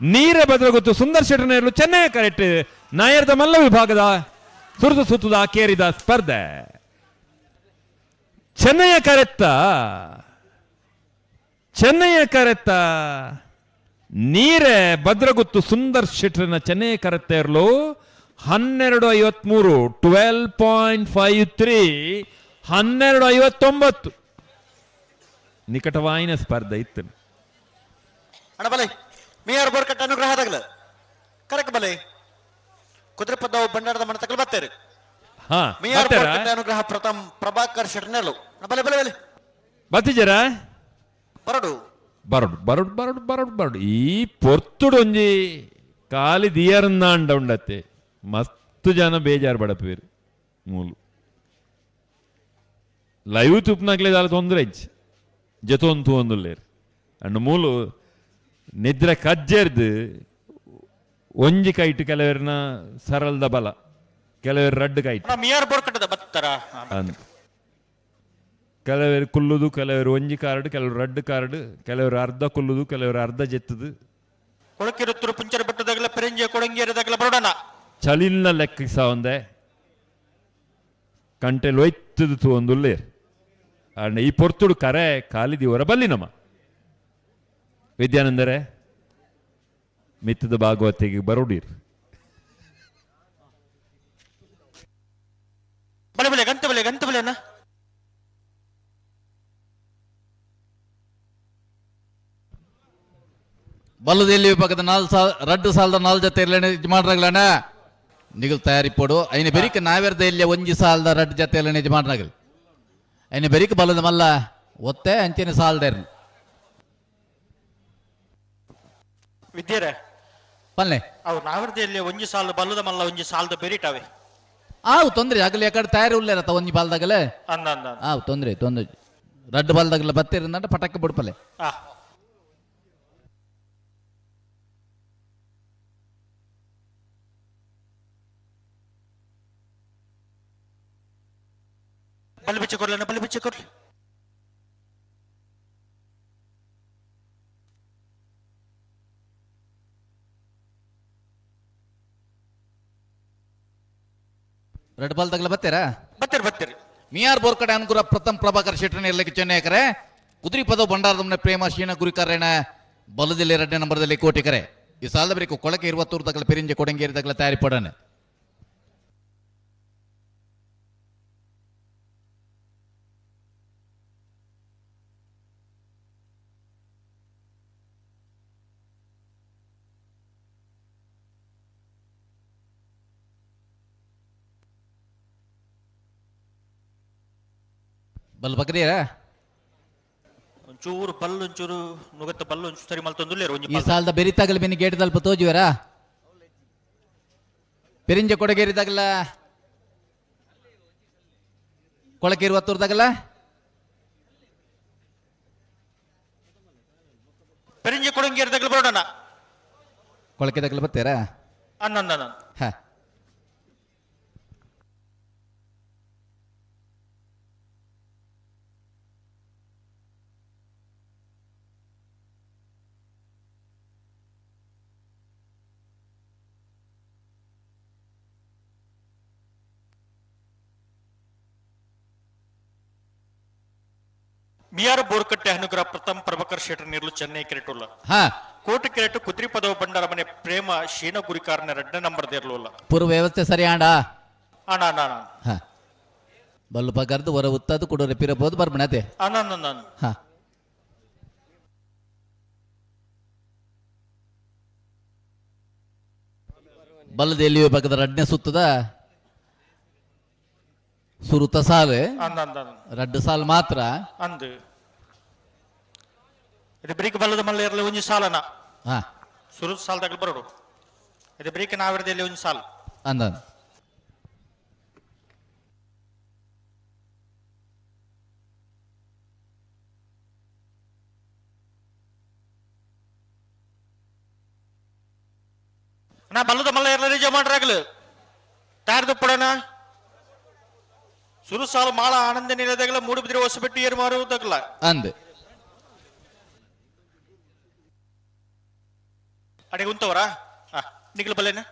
ನೀರ ಬದಲಗೊತ್ತು ಸುಂದರ್ ಶೆಟ್ಟರ್ನಲ್ಲೂ ಚೆನ್ನೈ ಕರೆಕ್ಟ್, ನಾಯರದ ಮಲ್ಲ ವಿಭಾಗದ ಸುರುತು ಸುತ್ತದ ಕೇರಿದ ಸ್ಪರ್ಧೆ ಚೆನ್ನೈಯ ಕರೆತ್ತ, ಚೆನ್ನೈಯ ಕರೆತ್ತ ನೀರೇ ಭದ್ರಗುತ್ತು ಸುಂದರ್ ಶೆಟ್ಟರ್ನ ಚೆನ್ನೈ ಕರೆತ್ತ ಇರಲು 12:53 12.53 12:59 ನಿಕಟವಾಯಿನ ಸ್ಪರ್ಧೆ ಇತ್ತು. ಅಣ್ಣ ಬಲೆ ಮೀಯಾರು ಬೋರ್ಕಟ್ಟ ಅನುಗ್ರಹ ತಗಲ ಕರೆಕ್ ಬಲೆ ಕುದುರೆ ಪದವು ಭಂಡಾರದ ಮನೆ ತಗಲು ಬತ್ತೇರು. ಮೀಯಾರು ಬೋರ್ಕಟ್ಟ ಅನುಗ್ರಹ ಪ್ರಥಮ್ ಪ್ರಭಾಕರ್ ಶೆಟ್ಟರ್ನೆಲ್ಲು. ಬಲೆ ಬಲೆ ಬಲೆ ಬತ್ತಿಜರ ಬರಡು ಬರಡು ಬರಡು ಬರಡು ಬರಡು ಬರಡು ಈ ಪೊರ್ತುಡು ಒಂಜಿ ಖಾಲಿ ದಿಯರಂದಾಂಡ ಉಂಡತ್ತೆ ಮಸ್ತ್ ಜನ ಬೇಜಾರು ಬಡಪೇರು ಮೂಲು ಲೈವ್ ತುಪ್ಪನಾಗ್ಲೇ ದಾಲ ತೊಂದರೆ ಇಜ್ಜಿ ಜೊತೊಂತು ಒಂದುಲ್ಲೇರು ಅಂಡ್ ಮೂಲು ನಿದ್ರೆ ಕಜ್ಜೆರ್ದು ಒಂಜಿ ಕೈಟ್ ಕೆಲವರ್ನ ಸರಳದ ಬಲ ಕೆಲವರು ರಡ್ಡು ಕೈಟ್ ಅಂತ ಕೆಲವರು ಕುಲ್ಲುದು, ಕೆಲವರು ಒಂಜಿ ಕಾರ್ಡ್, ಕೆಲವರು ರಡ್ಡು ಕಾರ್ಡ್, ಕೆಲವರು ಅರ್ಧ ಕುಲ್ಲುದು, ಕೆಲವರು ಅರ್ಧ ಜೆತ್ತದು. ಚಲಿನ ಲೆಕ್ಕ ಒಂದೆ ಕಂಟೆ ಲೊಯ್ತದು ತೂವೊಂದುಲ್ಲೇರ್ ಅಂಡ್ ಈ ಪೊರ್ತುಡು ಕರೆ ಕಾಲಿದಿ ಹೊರ ಬಲ್ಲಿ ನಮ್ಮ ವಿದ್ಯಾನಂದರೆ ಮಿತ್ತದ ಭಾಗವತಿಗೆ ಬರೋಡೀರ್. ಬಲೆ ಬಲೆ ಗಂಟೆ ಬಲೆ ಗಂಟೆ ಬಲೆ ಅಣ್ಣ. ಬಲ್ಲದೆಲ್ಲಿ ವಿಭಾಗದ ನಾಲ್ ಸಾಲ್ ರಡ್ಡು ಸಾಲದ ನಾಲ್ ಜೊತೆ ಯಜಮಾನ್ರಾಗ್ಲಣ್ಣ ನಿಗಲ್ ತಯಾರಿ ಪೋಡು ಐನ ಬೆರಿಕ ನಾವೆರ್ದ ಇಲ್ಲಿ ಒಂಜಿ ಸಾಲದ ರಡ್ಡು ಜೊತೆ ಯಜಮಾನ್ರಾಗಲಿ ಐನ ಬೆರಿಕ ಬಲ್ಲದ ಮಲ್ಲ ಒತ್ತೆ ಅಂಚಿನ ಸಾಲದೇರ್ ವಿದ್ಯರೆ ಪಲ್ಲೆ ಅವು ನಾವೆರ್ದ ಇಲ್ಲಿ ಒಂಜಿ ಸಾಲ ಬಲ್ಲದ ಮಲ್ಲ ಒಂಜಿ ಸಾಲದ ಬೆರಿಟಾವೆ ಆವು ತೊಂದ್ರೆ ಆಗಲಿ ಯಾಕಡೆ ತಯಾರಿ ಉಲ್ಲೇರತ್ತ ಒಂಜಿ ಬಾಲ್ದಾಗಲೇ ಅಂದ ಅಂದ ಆವು ತೊಂದ್ರೆ ತೊಂದ್ರೆ ರಡ್ಡು ಬಾಲ್ದಾಗಲ ಬತ್ತಿರಂದ ಪಟಕ್ಕೆ ಬಿಡ್ಪಲೆ. ಬಲಿ ಬಿಚ್ಚಿ ಕೊಡ್ಲಿ ಬಲಿ ಬಿಚ್ಚಿ ಕೊಡ್ಲಿ. Red ball ತಗಲ ಬತ್ತೀರಾ? ಬತ್ತೀರಿ ಬತ್ತೀರಿ. ಮಿಯಾರ್ ಬೋರ್ಕಡೆ ಅನುಕೂಲ ಪ್ರಥಮ್ ಪ್ರಭಾಕರ್ ಶೆಟ್ಟರ್ ಇರ್ಲಿಕ್ಕೆ ಚೆನ್ನೈಕರೆ ಕುದುರಿ ಪದವು ಭಂಡಾರದಮ್ಮನೆ ಪ್ರೇಮ ಶೀನ ಗುರಿಕಾರೇಣ ಬಲದಲ್ಲಿ ಎರಡನೇ ನಂಬರ್ದಲ್ಲಿ ಕೋಟಿಕರೆ. ಈ ಸಾಲದ ಬರೀಕು ಕೊಳಕೆ ಇರುವತ್ತೂರು ತಗಲ ಪೆರಿಂಜೆ ಕೊಡಂಗೇರಿ ತಗಲ ತಯಾರಿ ಪಡನೆ. ಬಲ್ ಬಗ್ರಿಯಾ? ಒಂಚೂರು ಬಲ್ಲು ಒಂಚೂರು ನುಗತ್ತ ಬಲ್ಲು ಒಂಚೂರು ಸರಿ ಮಲ್ತೊಂದುಲ್ಲೇರು ಒಂಜಿ ಈ ಸಾಲದ ಬೆರಿತಾಗಲ ಬೆನ್ನಿ ಗೇಟ್ ದಲ್ಪ ತೋಜುವರಾ? ಪೆರಿಂಜ ಕೊಡಗೇರಿದಾಗಲ ಕೊಳಕೆ ಇರುವತ್ತೂರ್ದಾಗಲ ಪೆರಿಂಜ ಕೊಡಗೇರಿದಾಗಲ ಬರೋಣ. ಕೊಳಕೆ ತಗಲ ಬತ್ತೀರಾ? ಅನ್ನನ್ನ ಹಾ. ಮಿಯಾರ ಬೋರ್ಕಟ್ಟೆ ಅನುಗ್ರಹ ಪ್ರಥಮ್ ಪ್ರಭಾಕರ್ ಶೆಟ್ಟರ್ ನೀರ್ಲು ಚೆನ್ನೈ ಕ್ರಿಕೆಟ್ ಹಾ. ಕೋಟಿ ಕ್ರಿಕೆಟ್ ಕುದ್ರಿ ಪದವು ಭಂಡಾರ ಮನೆ ಪ್ರೇಮ ಶೀನ ಗುರಿಕಾರನ ಎರಡನೇ ನಂಬರ್ ದೇರ್ಲುಲ್ಲ. ಪೂರ್ವ ವ್ಯವಸ್ಥೆ ಸರಿ ಆಂಡ? ಅಣ್ಣ ಅಣ್ಣ ಅಣ್ಣ. ಹಾ. ಬಲ್ಲು ಪಗರ್ದು ಹೊರ ಉತ್ತದು ಕುಡೋರೆ ಪಿರಬಹುದು ಬರ್ಬಣತೆ. ಅಣ್ಣ ಅಣ್ಣ ಅಣ್ಣ. ಹಾ. ಬಲ್ಲದ ಎಲ್ಲಿಯೋ ಪಕ್ಕದ ರಡ್ನೆ ಸುತ್ತದ ಸುರುತ ಸಾಲು ರಡ್ಡು ಸಾಲು ಮಾತ್ರ ಅಂದು ಇದು ಬ್ರೀಕ್ ಬಲ್ಲದ ಮಲ್ಲ ಇರಲಿ ಒಂಜಿ ಸಾಲನ ಹಾ ಸುರುತ ಸಾಲದಾಗ ಬರೋಡು ಇದು ಬ್ರೀಕ್ ನಾವಿರದಲ್ಲಿ ಒಂಜಿ ಸಾಲು ಅಂದ ನಾ ಬಲ್ಲದ ಮಲ್ಲ ಇರಲಿ ನಿಜ ಮಾಡ್ರಾಗ್ಲು ತಾರ್ದು ಪಡೋಣ ಸುರು ಸಾಲು ಮಾಳ ಆನಂದ ನಿಲಯದಾಗಲ ಮೂಡುಬಿದ್ರೆ ಹೊಸಬೆಟ್ಟು ಏರು ಮಾರುವುದಾಗಲ ಅಂದ್ ಅಡಿಗೆ ಉಂತವರಾ ನಿಗ್ಲು ಬಲ್ಲೇನ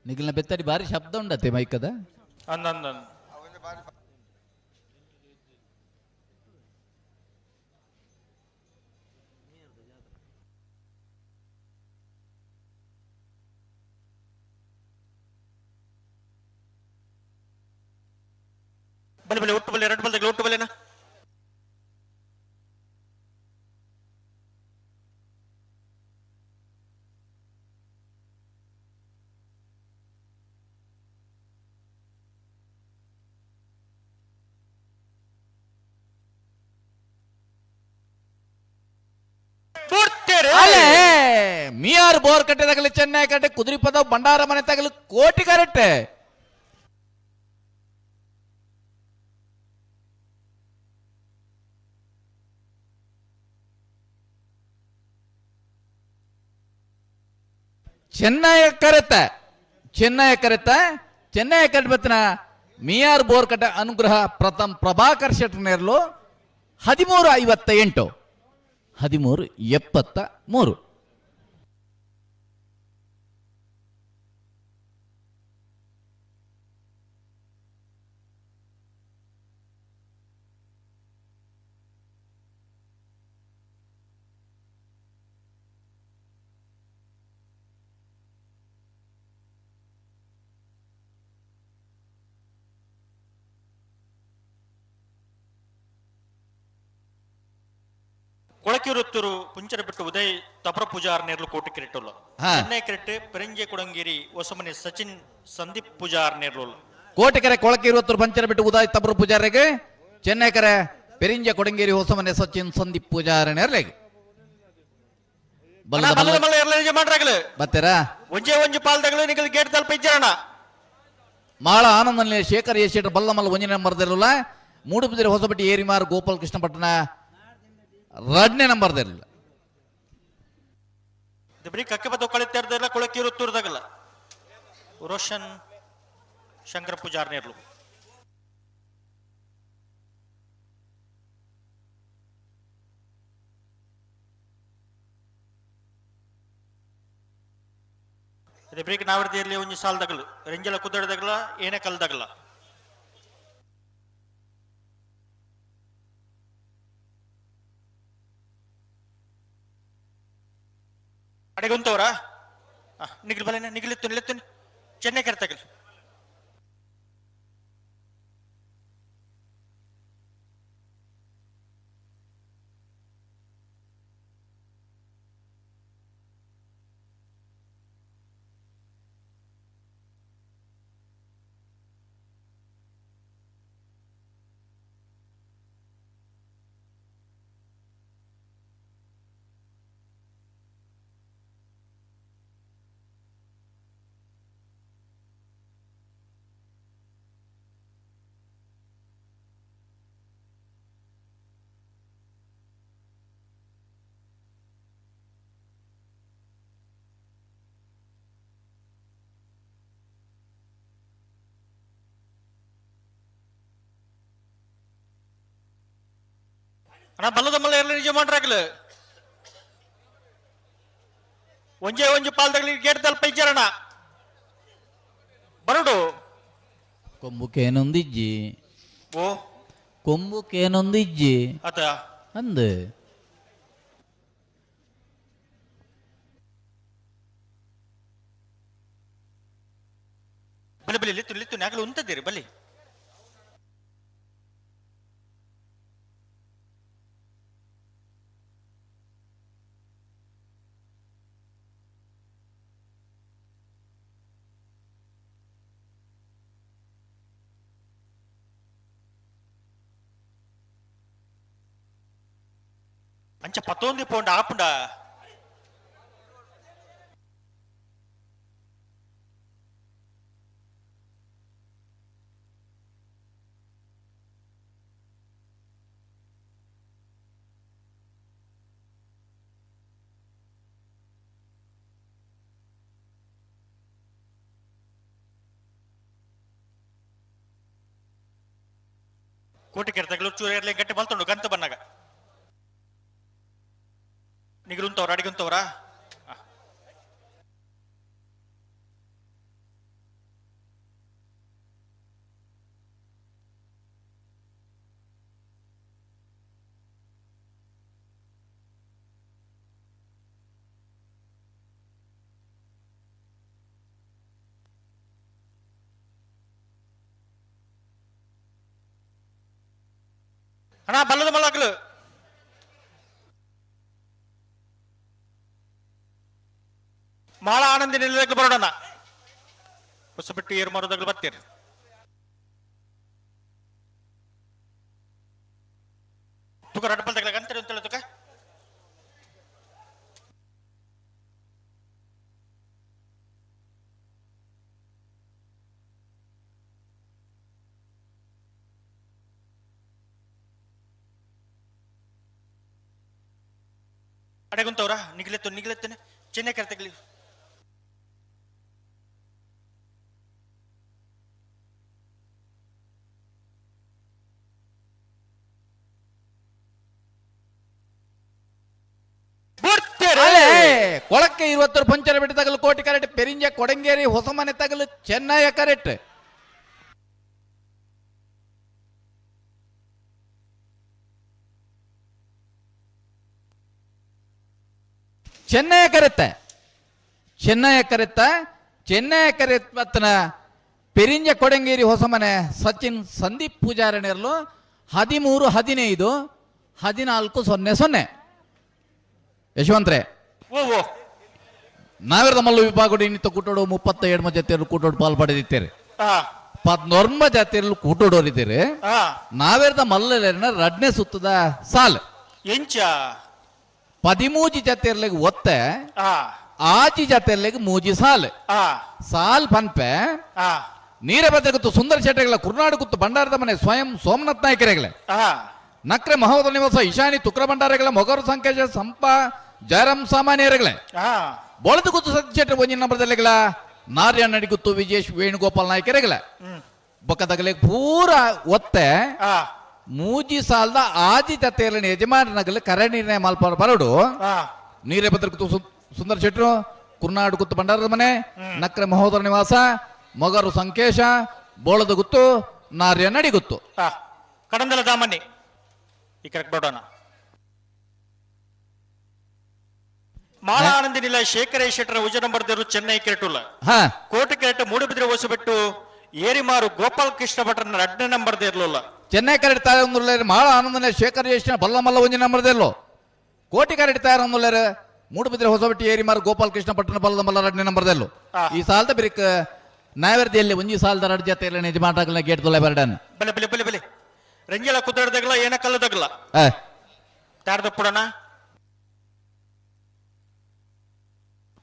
ನಿಗಿಲ್ನ ಬೆತ್ತಡಿ ಬಾರಿ ಶಬ್ದ ಉಂಡತೆ ಮೈಕದ ಅಂದ ಅಂದ ಬಲೆ ಬಲೆ ಒಟ್ಟು ಬಲೆ ಎರಡು ಬಲ್ದಾಗ ಒಟ್ಟು ಬಲೆನಾ ಮಿಯಾರ್ ಬೋರ್ ಕಟ್ಟೆ ತಗಲಿ ಚೆನ್ನೈ ಕಟ್ಟೆ ಕುದುರಿ ಪದ ಭಂಡಾರ ಮನೆ ತಗಲು ಕೋಟಿ ಕರೆಕ್ಟ್ ಚೆನ್ನೈ ಕರೆತ ಚೆನ್ನೈ ಕರೆತ ಚೆನ್ನೈ ಕಟ್ಟಬತ್ತಿನ ಮಿಯಾರ್ ಬೋರ್ ಕಟ್ಟೆ ಅನುಗ್ರಹ ಪ್ರಥಮ್ ಪ್ರಭಾಕರ್ ಶೆಟ್ಟರ್ ನೇರ್ಲು 13:58 13:73. ಕೊಳಕಿರುತ್ತೂರು ಪುಂಚನ ಬಿಟ್ಟು ಉದಯ್ ತಪರ ಪೂಜಾರ್ ನೇರ್ಲು ಕೋಟಿ ಕ್ರಿಕೆಟ್ ಚೆನ್ನೈ ಕ್ರಿಕೆಟ್ ಪೆರಂಜೆ ಕೊಡಂಗೇರಿ ಹೊಸಮನೆ ಸಚಿನ್ ಸಂದೀಪ್ ಪೂಜಾರ್ ನೇರ್ಲು ಕೋಟೆಕೆರೆ ಕೊಳಕಿರುತ್ತೂರು ಪಂಚನ ಬಿಟ್ಟು ಉದಯ್ ತಪರ ಪೂಜಾರಿಗೆ ಚೆನ್ನೈ ಕರೆ ಪೆರಿಂಜೆ ಕೊಡಂಗೇರಿ ಹೊಸಮನೆ ಸಚಿನ್ ಸಂದೀಪ್ ಪೂಜಾರ್ ನೇರ್ಲೆಗೆ ಬತ್ತೀರಾ ಒಂಜೇ ಒಂಜಿ ಪಾಲ್ದಗಳು ನಿಗಲ್ ಗೇಟ್ ತಲುಪ ಇಜ್ಜರಣ ಮಾಳ ಆನಂದನಲ್ಲಿ ಶೇಖರ್ ಎಸ್ ಶೆಟ್ಟರ್ ಬಲ್ಲಮಲ್ಲ ಒಂಜಿನ ನಂಬರ್ದಿರಲ್ಲ ಮೂಡುಬಿದಿರೆ ಹೊಸಬಟ್ಟಿ ಏರಿಮಾರ್ ಗೋಪಾಲ್ ಕೃಷ್ಣ ಪಟ್ಟಣ ರಡ್ನೇ ನಂಬರ್ ಇರಲಿಲ್ಲ. ಬರೀ ಕಕ್ಕೆ ಬದ್ದು ಕಳಿತೇರ್ದಿಲ್ಲ ಕೊಳಕೀರು ತೂರ್ದಾಗಲ್ಲ ರೋಷನ್ ಶಂಕರ ಪೂಜಾರ್ನೇರ್ಲು. ಬ್ರೇಕ್ ನಾವರ್ದಿಯಲ್ಲಿ ಒಂಜಿ ಸಾಲ್ದಗಲು ರೆಂಜಲ ಕುದಡದಗಲ ಏನೇ ಕಲ್ದಗಲ. ಅಡೆಗುಂತವರ ನಿಗಿಲ್ ಬಲೇನೆ ನಿಗಿಲಿತ್ತು ನಿಲ್ಲಿತ್ತು ಚೆನ್ನೈ ಕರ್ತಗಲ್. ಅಣ್ಣ ಬಲ್ಲದ ಮಲ್ಲ ಇರಲಿ ನಿಜ ಮಾಡ್ರಾಗ್ಲ ಒಂಜೇ ಒಂಜಿ ಪಾಲ್ದಾಗಲಿ ಗೇಟ್ ತಲ್ಪ ಇಜ್ಜರಣ ಬರಡು ಕೊಂಬುಕೇನೊಂದಿಜ್ಜಿ. ಓ ಕೊಂಬುಕೇನೊಂದಿಜ್ಜಿ ಆತ ಅಂದ್ ಬಲಿ ಬಲಿ ಲಿತ್ತು ಲಿತ್ತು ನಾಗಲು ಉಂತದ್ದೀರಿ ಬಲಿ. ಅಂಚ ಪತ್ತೊಂದಿ ಪೋಂಡ ಆಪುಂಡ ಕೋಟಿ ಕೆರೆತಗಳು ಚೂರು ಇರಲಿ ಗಟ್ಟಿ ಬಲ್ತುಂಡು ಗಂತ ಬನ್ನಾಗ ನಿಗಲುಂತವ್ರ ಅಡಿಗುಂತವ್ರ. ಅಣ್ಣ ಬಲ್ಲದ ಮಲ್ಲಾಗ್ಲು ಮಾಳ ಆನಂದ ನಿಲ್ಲದಾಗ್ಲು ಬರೋಣ ಹೊಸಬಿಟ್ಟು ಏರು ಮಾರೋದಾಗ್ಲು ಬರ್ತೀರಿ. ತುಕ ರಡ್ಬಲ್ ತಗ್ಲಾಗ ಅಂತಾರೆ ಅಂತೇಳಿ ತುಕ ಅಡೆಗುಂತವ್ರ ನಿಗ್ಲೆತ್ತು ನಿಗ್ಲೆತ್ತೇನೆ ಚೆನ್ನೈ ಕರೆತಗ್ಲಿ. ಕೊಳಕ್ಕೆ 20 ಪಂಚರ ಬಿಟ್ಟು ತಗಲು ಕೋಟಿ ಕರೆಕ್ಟ್ ಪೆರಿಂಜ ಕೊಡಂಗೇರಿ ಹೊಸಮನೆ ತಗಲು ಚೆನ್ನಯ ಕರೆಕ್ಟ್. ಚೆನ್ನಯ ಕರೆತ್ತ ಚೆನ್ನಯ ಕರೆತ್ತ ಚೆನ್ನಯ ಕರೆತ್ನ ಪೆರಿಂಜ ಕೊಡಂಗೇರಿ ಹೊಸಮನೆ ಸಚಿನ್ ಸಂದೀಪ್ ಪೂಜಾರಣಿಯರ್ಲು 13 15 14 0 0. ಯಶವಂತ್ರೆ ನಾವಿರದ ಮಲ್ಲು ವಿಭಾಗಡು ಇನ್ನಿತ ಕೂಟೋಡು 37 ಜಾತಿಯರು ಕೂಟೋಡು ಪಾಲ್ ಪಡೆದಿದ್ದೇವೆ. 19 ಜಾತಿಯರು ಕೂಟೋಡೋರಿದ್ದೀರಿ. ನಾವಿರದ ಮಲ್ಲನ ರಡ್ನೇ ಸುತ್ತದ ಸಾಲ್ ಎಂಚ 13 ಜಾತಿಯರ್ಲೆಗ್ ಒತ್ತೆ ಆಚಿ ಜಾತಿಯರ್ಲೆಗ್ ಮೂಜಿ ಸಾಲ್ ಸಾಲ್ ಪನ್ಪೆ ನೀರಭದ್ರ ಗುತ್ತು ಸುಂದರ ಶೆಟ್ಟೆಗಳ ಕುರ್ನಾಡು ಗುತ್ತು ಭಂಡಾರದ ಮನೆ ಸ್ವಯಂ ಸೋಮನಾಥ್ ನಾಯಕರೆಗಳೇ ನಕ್ರೆ ಮಹೋದರ ನಿವಾಸ ಇಶಾನಿ ತುಕ್ರ ಭಂಡಾರಗಳ ಮೊಗರು ಸಂಕೇಶ ಸಂಪ ಜಯರಾಮ್ ಸಾಮಾನ್ಯರಗಳೇ ಬೊಳದು ಗುತ್ತು ಸತ್ಯ ಒಂಜಿ ನಂಬರ್ದಲ್ಲಿಗಳ ನಾರ್ಯ ನಡಿಗುತ್ತು ವಿಜೇಶ್ ವೇಣುಗೋಪಾಲ್ ನಾಯ್ಕರೆಗಳ ಬೊಕ್ಕದಗಲೆ ಪೂರ ಒತ್ತೆ ಮೂಜಿ ಸಾಲದ ಆದಿ ಜತೆಯಲ್ಲಿ ಯಜಮಾನನಗಲ ಕರೆ ನಿರ್ಣಯ ಮಲ್ಪ ಬರಡು ನೀರೇ ಭದ್ರ ಗುತ್ತು ಸುಂದರ ಶೆಟ್ರು ಕುರ್ನಾಡು ಗುತ್ತು ಭಂಡಾರದ ಮನೆ ನಕ್ರೆ ಮಹೋದರ ನಿವಾಸ ಮೊಗರು ಸಂಕೇಶ ಬೋಳದ ಗುತ್ತು ನಾರ್ಯ ನಡಿಗುತ್ತು ಕಡಂದಲ ದಾಮನ್ನಿ ಈ ಕರೆಕ್ಟ್ ಬರೋಣ ಮಾಲಾನಂದ ನಿಲ ಶೇಖರ ಶೆಟ್ಟರ ಉಜ ನಂಬರ್ ದೇವರು ಚೆನ್ನೈ ಕೆರೆಟುಲ್ಲ ಕೋಟೆ ಕೆರೆಟ ಮೂಡುಬಿದ್ರೆ ಹೊಸಬೆಟ್ಟು ಏರಿಮಾರು ಗೋಪಾಲ್ ಕೃಷ್ಣ ಭಟ್ರನ ಎರಡನೇ ನಂಬರ್ ದೇರ್ಲುಲ್ಲ ಚೆನ್ನೈ ಕರೆಟ್ ತಾಯೊಂದುಲ್ಲೇರು ಮಾಳ ಆನಂದನೆ ಶೇಖರ್ ಯಶ್ನ ಬಲ್ಲ ಮಲ್ಲ ಒಂಜಿ ನಂಬರ್ ದೇರ್ಲು ಕೋಟಿ ಕರೆಟ್ ತಾಯೊಂದುಲ್ಲೇರು ಮೂಡುಬಿದ್ರೆ ಹೊಸಬೆಟ್ಟು ಏರಿಮಾರು ಗೋಪಾಲ್ ಕೃಷ್ಣ ಭಟ್ರನ ಬಲ್ಲ ಮಲ್ಲ ಎರಡನೇ ನಂಬರ್ ದೇರ್ಲು ಈ ಸಾಲದ ಬಿರಿಕ್ ನಾಯವರ್ದಿಯಲ್ಲಿ ಒಂಜಿ ಸಾಲದ ರಡ್ ಜೊತೆ ಯಜಮಾನರಾಗಲ ಗೇಟ್ ದೊಲೆ ಬರಡನ್ ಬಲೆ ಬಲೆ ಬಲೆ ಬಲೆ ರಂಜಿಲ ಕುದುರೆದಗಲ ಏನ ಕಲ್ಲದಗಲ ತಾರ್ದಪ್ಪಡೋಣ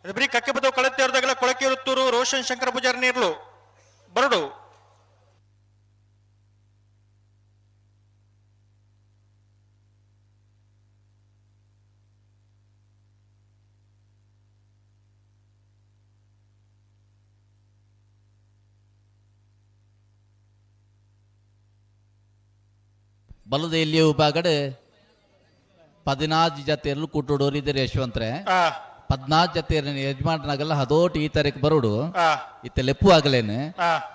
ಬರೀ ಕಕ್ಕೆ ಬದವು ಕಳತ್ತೇರ್ದಾಗಲ ಕೊಳಕಿರುತ್ತೂರು ರೋಷನ್ ಶಂಕರ ಪೂಜಾರಿ ನೀರ್ಲು ಬರಡು ಬಲದ ಎಲ್ಲಿಯ ವಿಭಾಗಡ್ ಪದಿನಾಜ್ ಜತೆಯಲ್ಲೂ ಕೂಟೋಡೋರು ಇದ್ದಾರೆ ಯಶವಂತ್ರೆ ಪದ್ನಾಜ್ ಜತೆಯರ ಯಜಮಾನನಾಗಲ್ಲ ಹದೋಟಿ ಈ ತಾರೀಕು ಬರೋಡು ಇತ್ತ ಲೆಪ್ಪು ಆಗಲೇನೆ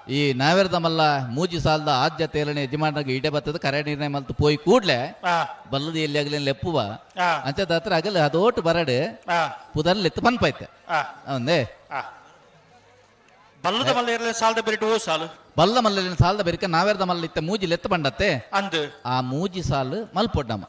ಈ ನಾವೇರ್ದ ಮಲ್ಲ ಮೂಜಿ ಸಾಲದ ಆದ್ ಜತೆಯರನೆ ಯಜಮಾನನಾಗ ಇಡೆ ಬತ್ತದ ಕರೆ ನಿರ್ಣಯ ಮಲ್ತು ಪೋಯಿ ಕೂಡ್ಲೆ ಬಲ್ಲದ ಎಲ್ಲಿ ಆಗಲೇನು ಲೆಪ್ಪುವ ಅಂಚದ ಹತ್ರ ಆಗಲ್ಲ ಹದೋಟು ಬರಡು ಪುದರ್ ಲೆತ್ತು ಪನ್ಪೈತೆ ಅವಂದೇ ಬಲ್ಲದ ಮಲ್ಲ ಇರಲಿ ಸಾಲದ ಬೆರಿಟು ಸಾಲು ಬಲ್ಲ ಮಲ್ಲ ಸಾಲದ ಬೆರಿಕ ನಾವೇರ್ದ ಮಲ್ಲ ಇತ್ತ ಮೂಜಿ ಲೆತ್ತ ಬಂಡತ್ತೆ ಅಂದು ಆ ಮೂಜಿ ಸಾಲು ಮಲ್ಪೊಡ್ಡಮ್ಮ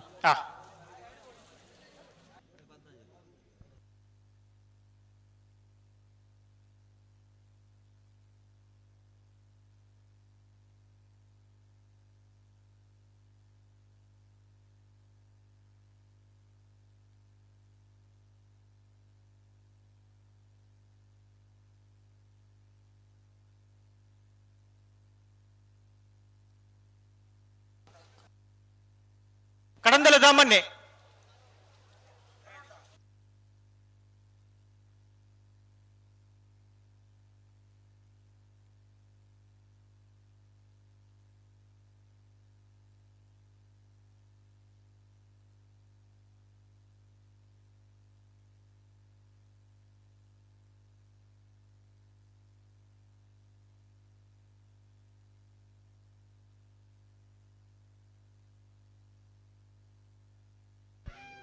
ಕಡಂದಲ ದಾಮನ್ನೆ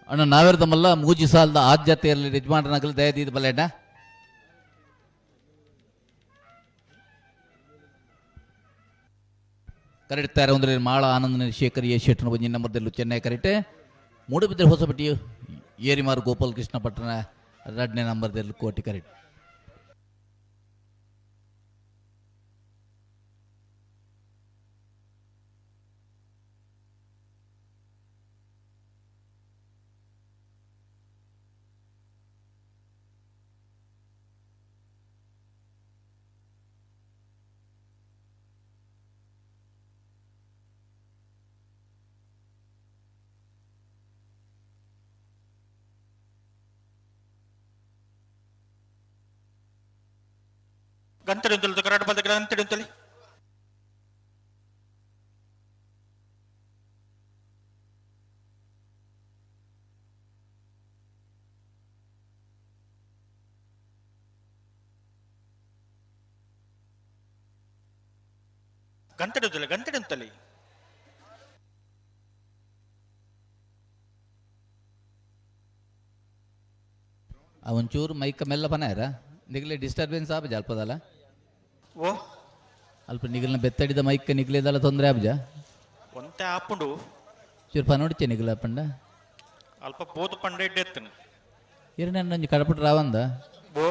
ಅಣ್ಣ ನಾವೇರ್ದ ಮಲ್ಲ ಮೂಜಿ ಸಾಲದ ಆದ್ಯತೆಯಲ್ಲಿ ಯಜಮಾನನಾಗಲಿ ದಯದೀದ ಬಲ್ಲೆಣ್ಣ ಕರೆಡ್ತಾರೆ ಅಂದ್ರೆ ಮಾಳ ಆನಂದನ ಶೇಖರ್ ಎ ಶೆಟ್ಟನ ಒಂಜಿ ನಂಬರ್ದಲ್ಲೂ ಚೆನ್ನೈ ಕರೆಕ್ಟ್ ಮೂಡುಬಿದ್ರೆ ಹೊಸಪಟ್ಟಿ ಏರಿಮಾರು ಗೋಪಾಲ್ ಕೃಷ್ಣ ಪಟ್ಟಣ ಎರಡನೇ ನಂಬರ್ದಲ್ಲಿ ಕೋಟಿ ಕರೆಕ್ಟ್ ಗಂತಡಿ ಕರಾಟ ಬಂದ ಗಂತಡಿ ಅಂತಲಿ ಗಂತಡಿ ಗಂತಡಿ ಅಂತಲಿ ಒಂಚೂರು ಮೈಕ ಮೆಲ್ಲ ಪನಾಯರ ನಿಗಲೆ ಡಿಸ್ಟರ್ಬೆನ್ಸ್ ಆಪಜ ಅಲ್ಪದಲ್ಲ ಓ ಅಲ್ಪ ನಿಗಲ್ನ ಬೆತ್ತಡಿದ ಮೈಕ್ ನಿಗ್ಲೇದಲ್ಲ ತೊಂದರೆ ಆಪಜ ಒಂತೆ ಆಪುಂಡು ಚೂರು ಪನೋಡಿಚೆ ನಿಗಲ ಪಂಡ ಅಲ್ಪ ಬೋದು ಪಂಡ ಇಡ್ಡೆತ್ತನು ಇರಣಂಡ ಒಂಜಿ ಕಡಪುಟ ರಾವಂದ ಬೋ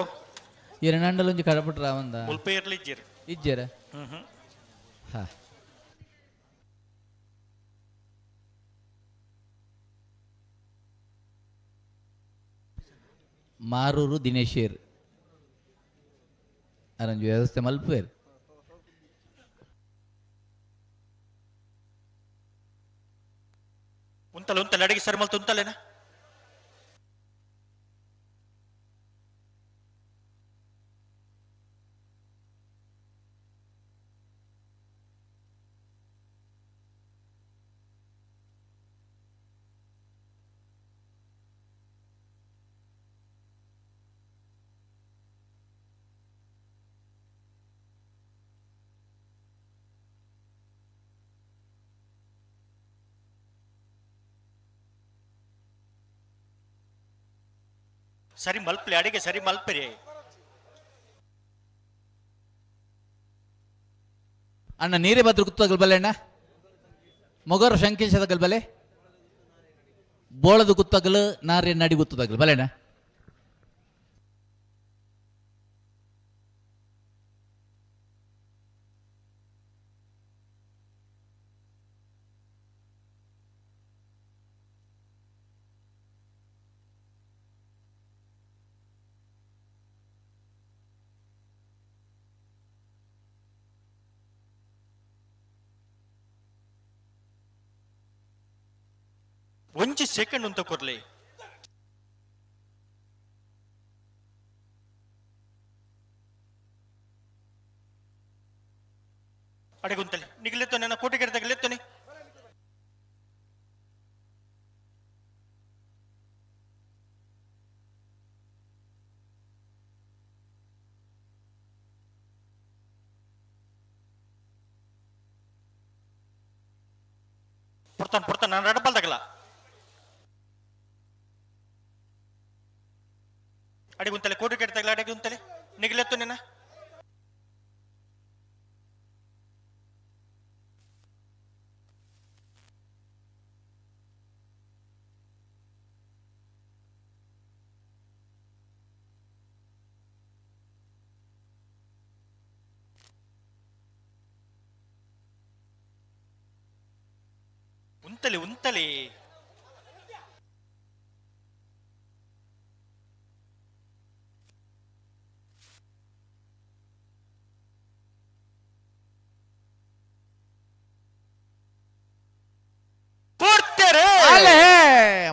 ಇರಣಂಡಲ ಒಂಜಿ ಕಡಪುಟ ರಾವಂದ ಮುಲ್ಪ ಇರ್ಲಿ ಇಜ್ಜಿರ್ ಇಜ್ಜರ ಹ್ಮ್ ಹ್ಮ್ ಹಾ ಮಾರೂರು ದಿನೇಶೇರ್ ಅರಂಜು ವ್ಯವಸ್ಥೆ ಮಲ್ಪೇರ್ ಉಂತಲೆ ಅಡಿಗೆ ಸರಿ ಮಲ್ತು ಉಂತಲೇನ ಸರಿ ಮಲ್ಪಲೆ ಅಡಿಗೆ ಸರಿ ಮಲ್ಪರಿ. ಅಣ್ಣ ನೀರೇ ಬದ್ರ ಗುತ್ತಗಲ್ ಬಲೆ ಅಣ್ಣ, ಮೊಗರು ಶಂಕೇಶದ ಬಲೆ, ಬೋಳದ ಗುತ್ತಗಲು ನಾರೇ ನಡಿ ಗುತ್ತದಗಲು ಬಲೆ ಅಣ್ಣ. ಒಂಜಿ ಸೆಕೆಂಡ್ ಅಂತ ಕೊರ್ಲಿ. ಅಡೆಗುಂತಲೆ ನಿಗಲೆತ್ತೋನೆ ನನ್ನ ಕೋಟಿಗೆರೆ ತಗಲೆತ್ತೋನೆ. ಪುಡ್ತಾನೆ ಪುಡ್ತಾನೆ ನಾನು ರಡಬಲ್ದಾಗಲ್ಲ. ಅಡಿಗುಂತಲೆ ಕೋಟಿ ಕೆಡ್ತಾಗಲ ಅಡಿಗುಂತಲೆ ನಿಗಲೆತ್ತು ನಿನ್ನ. ಉಂತಲೆ ಉಂತಲೆ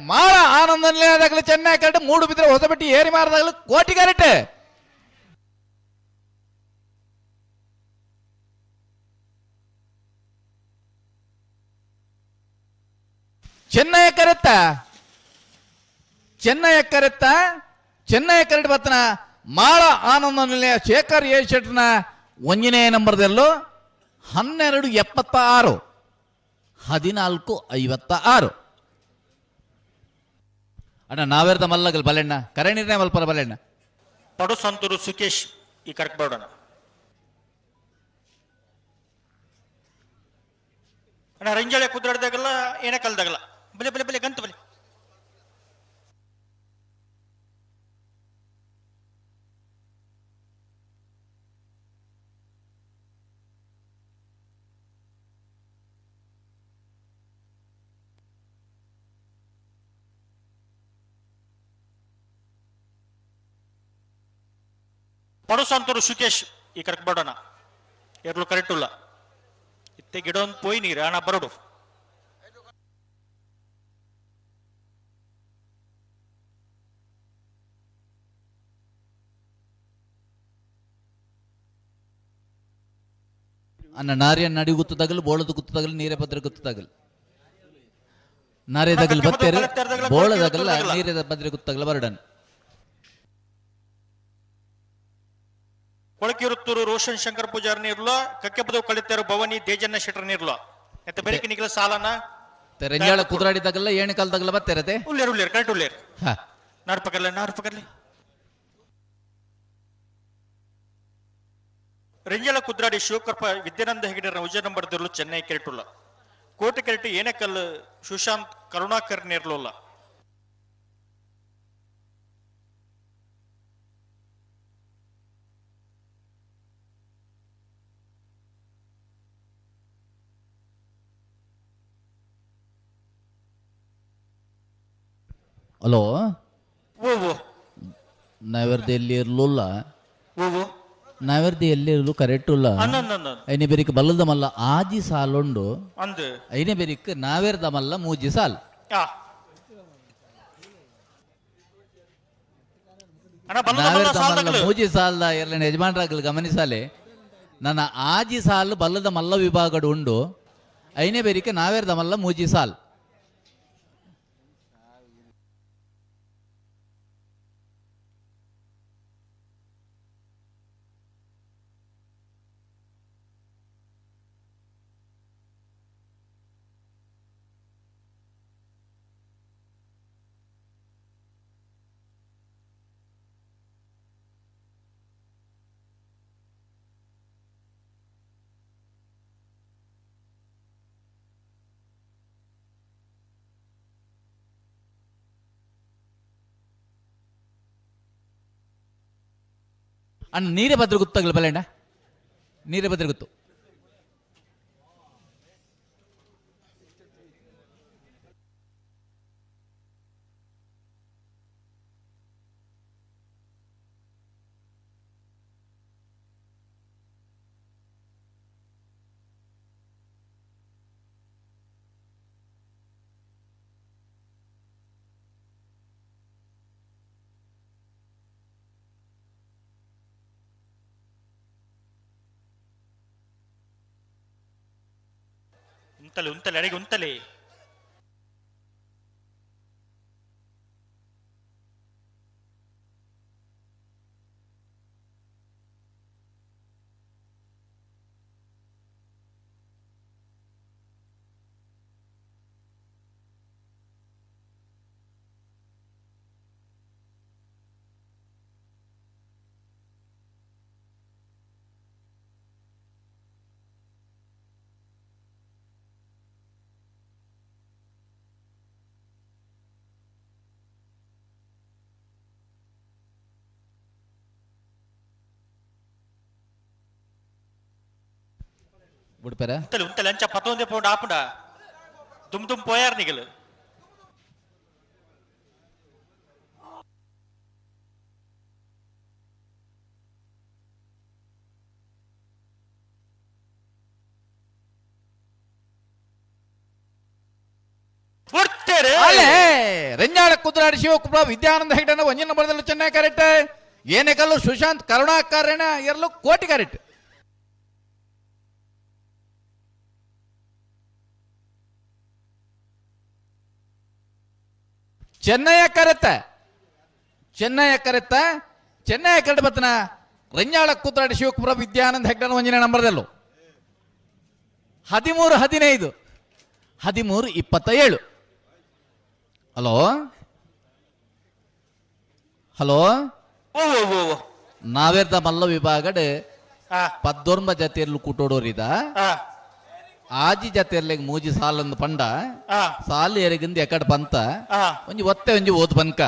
ಮಾಳ ಆನಂದನಾಗಲಿ ಚೆನ್ನೈ ಕರೆಕ್ಟ್ ಮೂಡು ಬಿದ್ದರೆ ಹೊಸಬೆಟ್ಟಿ ಏರಿ ಮಾರದಾಗಲಿ ಕೋಟಿ ಕರೆಕ್ಟ್. ಚೆನ್ನೈ ಕರೆತ್ತ ಚೆನ್ನೈ ಕರೆತ್ತ ಚೆನ್ನೈ ಕರೆಕ್ಟ್ ಬತ್ತನ ಮಾಳ ಆನಂದ ನಿಲಯ ಶೇಖರ್ ಎ ಶೆಟ್ನ ಒಂದನೇ ನಂಬರ್ದಲ್ಲೂ 12:76 14:56. ಅಣ್ಣ ನಾವೇರ್ದ ಮಲ್ಲಗಲ್ ಬಲೆಣ್ಣ ಕರೆ ನಿರ್ಣಯ ಮಲ್ಪರ ಬಲೆಣ್ಣ. ಪಡು ಸಂತೂರು ಸುಕೇಶ್ ಈ ಕರೆಕ್ಟ್ ಬೇಡಣ. ಅಣ್ಣ ರಂಜಾಳೆ ಕುದ್ರಾಡ್ದಾಗಲ್ಲ ಏನೇ ಕಲ್ದಾಗಲ್ಲ ಬಲೆ ಬಲೆ ಬಲೆ ಗಂತ ಬಲೆ. ಪಡುಸಂತೂರು ಸುಕೇಶ್ ಈ ಕರೆಕ್ಟ್ ಬೇಡೋಣ ಎರಲು ಕರೆಕ್ಟ್ ಇಲ್ಲ ಇತ್ತೆ ಗಿಡೊಂದು ಪೋಯ್ ನೀರು ಅಣ್ಣ ಬರೋಡು. ಅಣ್ಣ ನಾರಿಯ ನಡಿ ಗುತ್ತು ತಗಲು ಬೋಳದ ಗುತ್ತು ತಗಲು ನೀರೇ ಪತ್ರ ಗುತ್ತು ತಗಲು ನಾರೇ ತಗಲು ಬತ್ತೇರು ಬೋಳದಾಗಲ್ಲ ನೀರೇ ಪತ್ರ ಗುತ್ತು ತಗಲು ಬರಡನ್. ಕೊಳಕಿರುತ್ತೂರು ರೋಷನ್ ಶಂಕರ್ ಪೂಜಾರ್ ನೀರ್ಲ ಕಕ್ಕೆಪದವು ಕಳಿತಾರು ಭವಾನಿ ದೇಜನ್ನ ಶೆಟ್ಟರ್ ನೀರ್ಲ ಮತ್ತೆ ಬೆಳಕಿನ ನಿಗಲ ಸಾಲನ ರೆಂಜಾಳ ಕುದುರಾಡಿದಾಗಲ್ಲ ಏಣಿ ಕಾಲದಾಗಲ್ಲ ಬತ್ತೇರತೆ ಉಳ್ಳೇರು ಉಳ್ಳೇರು ಕರೆಕ್ಟ್ ಉಳ್ಳೇರು. ನಾರು ಪಕರ್ಲೆ ನಾರು ಪಕರ್ಲೆ. ರೆಂಜಾಳ ಕುದ್ರಾಡಿ ಶಿವಕರ್ಪ ವಿದ್ಯಾನಂದ ಹೆಗಡೆರ ಉಜ ನಂಬರ್ ದಿರ್ಲು ಚೆನ್ನೈ ಕೆರೆಟುಲ್ಲ ಕೋಟೆ ಕೆರೆಟು ಏನೇಕಲ್ ಸುಶಾಂತ್ ಕರುಣಾಕರ್ ನೇರ್ಲುಲ್ಲ. ಹಲೋ ಓ ನಾವೆರ್ದು ಎಲ್ಲಿ ಇರ್ಲಿಲ್ಲ ನಾವೆರ್ದು ಎಲ್ಲಿ ಇರಲು ಕರೆಕ್ಟ್ ಇಲ್ಲ. ಐನೇ ಬೇರಿಕ್ ಬಲ್ಲದ ಮಲ್ಲ ಆಜಿ ಸಾಲುಂಡು ಅಂದು ಐನೇ ಬೇರಿಕ್ ನಾವೆರ್ದ ಮಲ್ಲ ಮೂಜಿ ಸಾಲ್. ಮೂಜಿ ಸಾಲದ ಎರಡನೇ ಯಜಮಾನರಾಗಲು ಗಮನಿಸಾಲೆ ನನ್ನ ಆಜಿ ಸಾಲು ಬಲ್ಲದ ಮಲ್ಲ ವಿಭಾಗಡು ಉಂಡು ಐನೇ ಬೇರಿಕೆ ನಾವೇರ್ದ ಮಲ್ಲ ಮೂಜಿ ಸಾಲ್ ಅಣ್ಣ ನೀರೇ ಭದ್ರ ಗೊತ್ತಾಗಲ್ಲ ಬಲ್ಲಣ್ಣ ನೀರೇ ಭದ್ರ ಗೊತ್ತು ಉಂತಲೆ ಉಂತಲೆ ಅಡಿಗೆ ಉಂತಲೆ ಬುಡ್ಪೆರ ಉಂತಲೆ ಉಂತಲೆ ಅಂಚ ಪತ್ತೊಂದೇ ಪೌಂಡ್ ಆಪುಂಡ ದುಮ್ ದುಮ್ ಪೋಯಾರ್ ನಿಗಲು ಅಲೆ ರೆಂಜಾಳ ಕುದ್ರಾಡಿ ಶಿವಕುಮಾರ್ ವಿದ್ಯಾನಂದ ಹೆಗ್ಡನ ಒಂಜಿನ ಬರದಲ್ಲೂ ಚೆನ್ನಾಗಿ ಕರೆಕ್ಟ್ ಏನೇ ಕಲ್ಲು ಸುಶಾಂತ್ ಕರುಣಾಕರಣ ಎರಲು ಕೋಟಿ ಕರೆಕ್ಟ್ ಚೆನ್ನೈಯ ಕರೆತ ಚೆನ್ನೈಯ ಕರೆತ ಚೆನ್ನೈಯ ಕರೆಟ್ ಬತ್ತನ ರಂಜಾಳ ಕುದ್ರಾಡಿ ಶಿವಕುಮಾರ್ ವಿದ್ಯಾನಂದ ಹೆಗ್ಡನ ಒಂಜಿನ ನಂಬರ್ದಲ್ಲೂ 13 15 13 27. ಹಲೋ ಹಲೋ ನಾವೇರ್ದ ಮಲ್ಲ ವಿಭಾಗಡ್ ಪದ್ದೊರ್ಮ ಜತೆಯಲ್ಲೂ ಕೂಟೋಡೋರಿದ ಆಜಿ ಜತೆಯರ್ಲೆಗ್ ಮೂಜಿ ಸಾಲಂದು ಪಂಡ ಸಾಲು ಎರೆಗಿಂದ ಎಕಡ್ ಪಂತ ಒಂಜಿ ಒತ್ತೆ ಒಂಜಿ ಓದ್ ಬನ್ಕ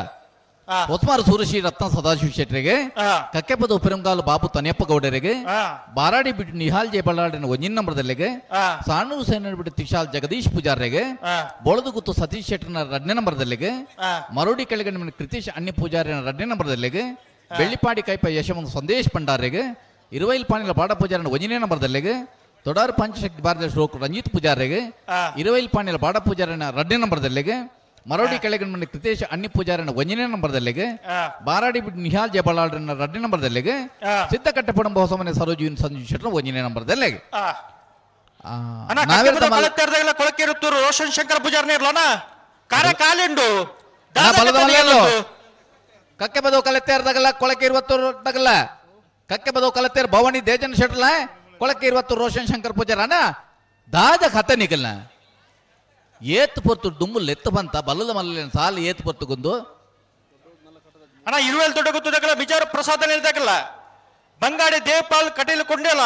ಹೊಸ್ಮಾರು ಸೂರಶ್ರೀ ರತ್ನ ಸದಾಶಿವ ಶೆಟ್ಟರಿಗೆ ಕಕ್ಕೆಪದ ಉಪರಂಗಾಲು ಬಾಬು ತನಿಯಪ್ಪ ಗೌಡರಿಗೆ ಬಾರಾಡಿ ಬಿಟ್ಟು ನಿಹಾಲ್ ಜಯ ಬಳ್ಳಾಡಿನ ಒಂಜಿನ ನಂಬರ್ದಲ್ಲಿಗೆ ಸಾಣೂರು ಸೇನ ಬಿಟ್ಟು ತಿಶಾಲ್ ಜಗದೀಶ್ ಪೂಜಾರಿಗೆ ಬೋಳದುಗುತ್ತು ಸತೀಶ್ ಶೆಟ್ಟರ್ನ ಎರಡನೇ ನಂಬರ್ದಲ್ಲಿಗೆ ಮರೋಡಿ ಕೆಳಗಡೆ ಕೃತೀಶ್ ಅಣ್ಣಿ ಪೂಜಾರಿನ ಎರಡನೇ ನಂಬರ್ದಲ್ಲಿಗೆ ಬೆಳ್ಳಿಪಾಡಿ ಕೈಪ ಯಶವಂತ ಸಂದೇಶ್ ಪಂಡಾರಿಗೆ ಇರುವೈಲ್ ಪಾಣಿಲ ಬಾಡ ಪೂಜಾರಿನ ಒಂಜನೇ ನಂಬರ್ದಲ್ಲಿಗೆ ತೊಡಾರು ಪಂಚಶಕ್ತಿ ಭಾರತ ಶ್ಲೋಕ ರಂಜಿತ್ ಪೂಜಾರಿಗೆ ಇರುವೈಲ್ ಪಾಣಿಲ ಬಾಡ ಪೂಜಾರಿನ ಎರಡನೇ ನಂಬರ್ದಲ್ಲಿಗೆ ಮರೋಡಿ ಕೆಳಗಡೆ ಕೃತೇಶ್ ಅಣ್ಣಿ ಪೂಜಾರಿನ ಒಂಜನೇ ನಂಬರ್ದಲ್ಲಿಗೆ ಬಾರಾಡಿ ಬಿಟ್ಟು ನಿಹಾಲ್ ಜಯಬಳ್ಳಾಡ್ರನ್ನ ಎರಡನೇ ನಂಬರ್ದಲ್ಲಿಗೆ ಸಿದ್ಧಕಟ್ಟೆಪುಡಂಬ ಹೊಸಮನೆ ಸರೋಜೀವನ್ ಸಂಜೀವ್ ಶೆಟ್ಟರ್ ಒಂಜನೇ ನಂಬರ್ದಲ್ಲಿಗೆ ರೋಷನ್ ಶಂಕರ್ ಪೂಜಾರ್ನ ಇರ್ಲೋಣ ಕರೆ ಕಾಲಿಂಡು ಕಕ್ಕೆ ಬದೋ ಕಲೆತ್ತೇರ್ದಾಗಲ್ಲ ಕೊಳಕೆ ಇರುವತ್ತೂರು ತಗಲ್ಲ ಕಕ್ಕೆ ಬದೋ ಕಲೆತ್ತೇರ್ ಭವಾನಿ ದೇಜನ್ ಶೆಟ್ಲ ಕೊಳಕೆ ಇರುವತ್ತು ರೋಷನ್ ಶಂಕರ್ ಪೂಜಾರನ ದಾದ ಕತೆ ನಿಗಲ್ನ ಏತ್ ಪೊರ್ತು ದುಮ್ಮುಲ್ ಎತ್ತು ಬಂತ ಬಲ್ಲದ ಮಲ್ಲ ಸಾಲು ಏತ್ ಪೊರ್ತು ಗುಂದು ಅಣ್ಣ ಇರುವೆಲ್ ದೊಡ್ಡ ಗೊತ್ತದಕ್ಕಲ್ಲ ಬಿಜಾರ ಪ್ರಸಾದ ನಿಲ್ದಾಗಲ್ಲ ಬಂಗಾಡಿ ದೇವಪಾಲ್ ಕಟೀಲ್ ಕೊಂಡೇಲ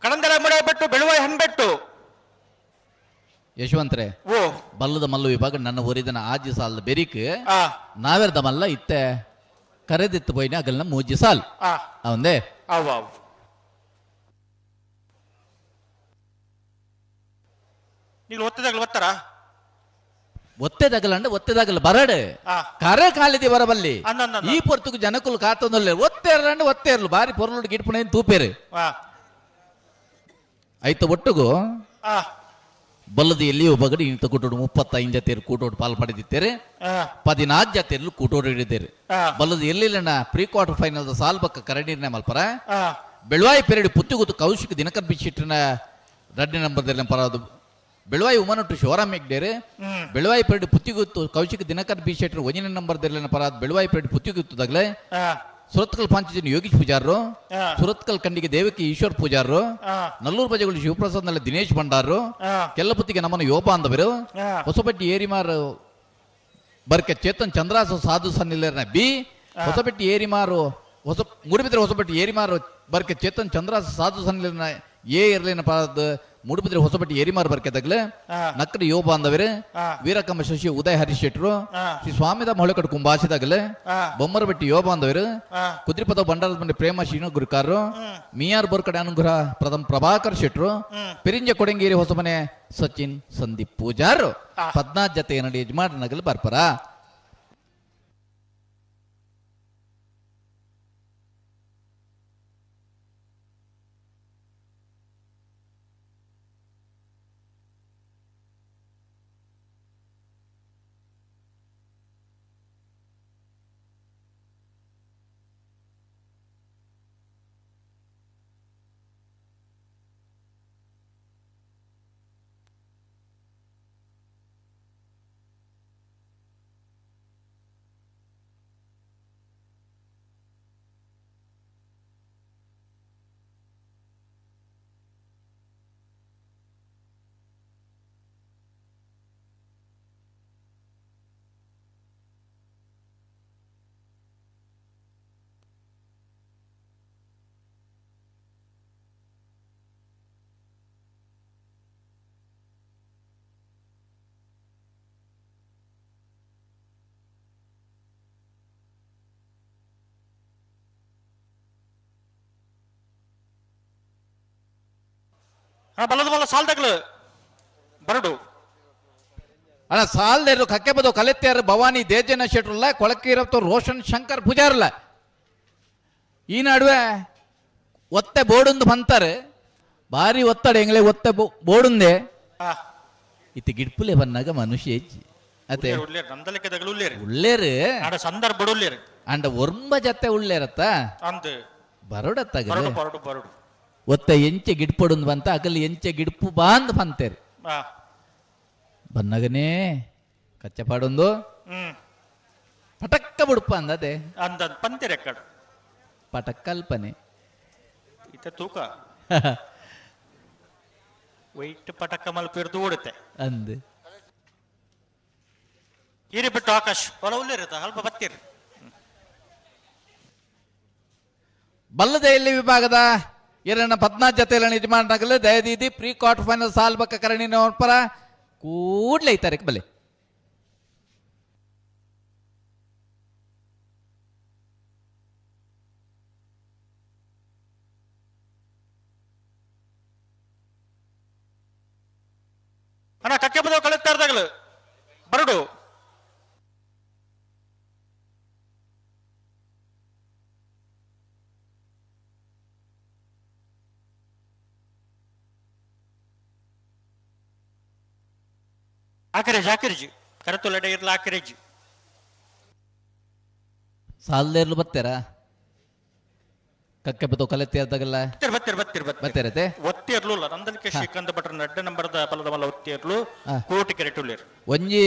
ಕಣಂದಲ ಮಡೆ ಬೆಳುವಾಯಿ ಹನ್ಬೆಟ್ಟು ಯಶವಂತ್ರೆ ಓ ಬಲ್ಲದ ಮಲ್ಲ ವಿಭಾಗ ನನ್ನ ಊರಿದನ ಆಜಿ ಸಾಲದ ಬೆರಿಕ್ ನಾವೆರ್ದ ಮಲ್ಲ ಇತ್ತೆ ಕರೆದಿತ್ತು ಪೋಯಿನ ಅಗಲ್ನ ಮೂಜಿ ಸಾಲ್ ಅವಂದೇ ಅವ್ ಅವ್ ನೀವು ಒತ್ತದಾಗಲ ಒತ್ತಾರ ಒತ್ತೆದಾಗಲ ಅಂಡ ಒತ್ತೆದಾಗಲ ಬರಡು ಕರೆ ಕಾಲಿದಿ ಬರಬಲ್ಲಿ ಈ ಪೊರ್ತುಗು ಜನಕುಲು ಕಾತೊಂದಲ್ಲ ಒತ್ತೇರ್ಲಂಡ ಒತ್ತೇರ್ಲು ಬಾರಿ ಪೊರ್ಲುಡು ಗಿಡ್ಪುಣ ತೂಪೇರು ಆಯ್ತು ಒಟ್ಟುಗು ಬಲ್ಲದ ಎಲ್ಲಿಯೋ ಬಗಡಿ ಇಂತ ಕೂಟೋಡು 35 ಜತೆಯರು ಕೂಟೋಡು ಪಾಲ್ ಪಡೆದಿದ್ದಾರೆ. 14 ಜತೆಯರು ಕೂಟೋಡು ಹಿಡಿದಿದ್ದಾರೆ. ಬಲ್ಲದ ಎಲ್ಲಿಲ್ಲಣ್ಣ ಪ್ರೀ ಕ್ವಾರ್ಟರ್ ಫೈನಲ್ ಸಾಲ್ ಬಕ್ಕ ಕರಡಿರ್ನೆ ಮಲ್ಪರ. ಬೆಳವಾಯಿ ಪೆರಡಿ ಪುತ್ತಿಗುತ್ತು ಕೌಶಿಕ್ ದಿನಕರ್ ಬಿಚ್ಚಿಟ್ಟಿನ ರಡ್ಡಿ ನಂಬರ್ದಲ್ಲಿ ಪರದು. ಬೆಳವಾಯಿ ಉಮನೊಟ್ಟು ಶಿವರಾಮ್ ಹೆಗ್ಡೇರು. ಬೆಳವಾಯಿ ಪೆರಡಿ ಪುತ್ತಿಗುತ್ತು ಕೌಶಿಕ್ ದಿನಕರ್ ಬಿಶೆಟ್ರು ಒಂದನೇ ನಂಬರ್ದಲ್ಲಿ ಪರಾದ್ ಬೆಳವಾಯಿ ಪೆರಡಿ ಪುತ್ತಿಗುತ್ತದಾಗಲೇ ಸುರತ್ಕಲ್ ಪಾಂಚಜನ್ ಯೋಗೀಶ್ ಪೂಜಾರರು, ಸುರತ್ಕಲ್ ಖಂಡಿಗೆ ದೇವಕಿ ಈಶ್ವರ್ ಪೂಜಾರರು, ನಲ್ಲೂರು ಬಜೆಗಳು ಶಿವಪ್ರಸಾದ್ ನಲ್ಲಿ ದಿನೇಶ್ ಭಂಡಾರರು, ಕೆಲ್ಲಪುತ್ತಿಗೆ ನಮ್ಮನ ಯೋಪ ಅಂದವರು, ಹೊಸಪಟ್ಟಿ ಏರಿಮಾರು ಬರ್ಕೆ ಚೇತನ್ ಚಂದ್ರಾಸ ಸಾಧು ಸನ್ನಿಲರ್ನ ಬಿ, ಹೊಸಪಟ್ಟಿ ಏರಿಮಾರು ಹೊಸ ಮೂಡುಬಿದ್ರೆ ಹೊಸಪಟ್ಟಿ ಏರಿಮಾರು ಬರ್ಕೆ ಚೇತನ್ ಚಂದ್ರಾಸ ಸಾಧು ಸನ್ನಿಲರ್ನ ಎ ಇರ್ಲಿನ ಪಾದ ಮೂಡುಬಿದ್ರೆ ಹೊಸಪಟ್ಟಿ ಏರಿಮಾರು ಬರ್ಕೆ ತಗ್ಲೆ ನಕ್ಕಡಿ ಯೋಬ ಅಂದವರು, ವೀರಕಮ್ಮ ಶಶಿ ಉದಯ ಹರೀಶ್ ಶೆಟ್ರು, ಶ್ರೀ ಸ್ವಾಮಿದ ಮೊಳಕಟ್ಟು ಕುಂಬಾಸಿದಾಗಲೆ ಬೊಮ್ಮರಬೆಟ್ಟಿ ಯೋಬ ಅಂದವರು, ಕುದ್ರಿಪದ ಭಂಡಾರದ ಮಂಡಿ ಪ್ರೇಮ ಶ್ರೀನು ಗುರುಕಾರರು, ಮಿಯಾರ್ ಬೋರ್ಕಡೆ ಅನುಗ್ರಹ ಪ್ರಥಮ ಪ್ರಭಾಕರ್ ಶೆಟ್ರು, ಪೆರಿಂಜ ಕೊಡಂಗೇರಿ ಹೊಸಮನೆ ಸಚಿನ್ ಸಂದೀಪ್ ಪೂಜಾರು. 14 ಜತೆ ನಡಿ ಯಜಮಾನ ನಗಲು ಬರ್ಪರ. ಬಲದ ಬಲ ಸಾಲ್ದಾಗ್ಲು ಬರಡು ಅಣ್ಣ ಸಾಲ್ದೇರು ಕಕ್ಕೆ ಬದೋ ಕಲೆತ್ಯಾರು ಭವಾನಿ ದೇಜನ ಶೆಟ್ರಲ್ಲ ಕೊಳಕೀರತ್ತು ರೋಷನ್ ಶಂಕರ್ ಪೂಜಾರಲ್ಲ. ಈ ನಡುವೆ ಒತ್ತೆ ಬೋರ್ಡೊಂದು ಬಂತಾರೆ ಭಾರಿ ಒತ್ತಡ ಎಂಗ್ಲೆ ಒತ್ತೆ ಬೋರ್ಡುಂದೆ ಇತ್ತ ಗಿಡ್ಪುಲೆ ಬಂದಾಗ ಮನುಷ್ಯ ಹೆಚ್ಚಿ ಅತ್ತೆ ಉಳ್ಳೇರು ಸಂದರ್ಭ ಉಳ್ಳೇರು ಅಂಡ ಒರ್ಂಬ ಜತೆ ಉಳ್ಳೇರತ್ತ ಬರೋಡತ್ತಾಗ ಬರಡು ಬರಡು ಒತ್ತ ಎಂಚೆ ಗಿಡ್ಪೊಡುಂದು ಬಂತ ಅಗಲಿ ಎಂಚೆ ಗಿಡ್ಪು ಬಾಂದ್ ಬಂತೇರು ಬನ್ನಗನೇ ಕಚ್ಚಪಾಡೊಂದು ಪಟಕ್ಕ ಬುಡುಪ ಅಂದದೆ ಅಂದ ಪಂತೇರೆ ಕಡೆ ಪಟಕ್ಕಲ್ಪನೆ ಇತ ತೂಕ ವೈಟ್ ಪಟಕ್ಕ ಮಲ್ಪಿರ್ದು ಓಡುತ್ತೆ ಅಂದ್ ಈರಿ ಬಿಟ್ಟು ಆಕಾಶ್ ಹೊಲ ಉಳ್ಳೇರುತ್ತ ಅಲ್ಪ ಬತ್ತೀರಿ. ಬಲ್ಲದ ಎಲ್ಲಿ ವಿಭಾಗದ ಎರಡನ 14 ಜತೆಯಲ್ಲಿ ಯಜಮಾನರಾಗಲು ದಯದೀದಿ ಪ್ರೀ ಕ್ವಾರ್ಟರ್ ಫೈನಲ್ ಸಾಲ್ ಬಕ್ಕ ಕರಣಿನ ಪರ ಕೂಡ್ಲೆ ಈ ತಾರೀಕು ಬಲೆ. ಅಣ್ಣ ಕಕ್ಕೆ ಬದೋ ಕಳೆತ್ತಾ ಇರ್ದಾಗಲು ಬರಡು. ಆಕರೇಜ್ ಆಕರೇಜ್ ಕರತುಲಡೆ ಇರ್ಲ ಆಕರೇಜ್ ಸಾಲ್ದೇರ್ಲು ಬತ್ತೀರಾ ಕಕ್ಕೆ ಬತ್ತೋ ಕಲೆತ್ತೆ ಇರ್ದಾಗಲ್ಲ ಬತ್ತೀರ್ ಬತ್ತೀರ್ ಬತ್ತೀರತೆ ಒತ್ತಿರ್ಲು ಇಲ್ಲ ನಂದಲಿಕೆ ಶ್ರೀಕಾಂತ ಭಟ್ರ ನಡ್ಡ ನಂಬರ್ದ ಬಲದ ಮಲ್ಲ ಒತ್ತಿರ್ಲು ಕೋಟಿ ಕೆರೆಟುಳ್ಳೇರು ಒಂಜಿ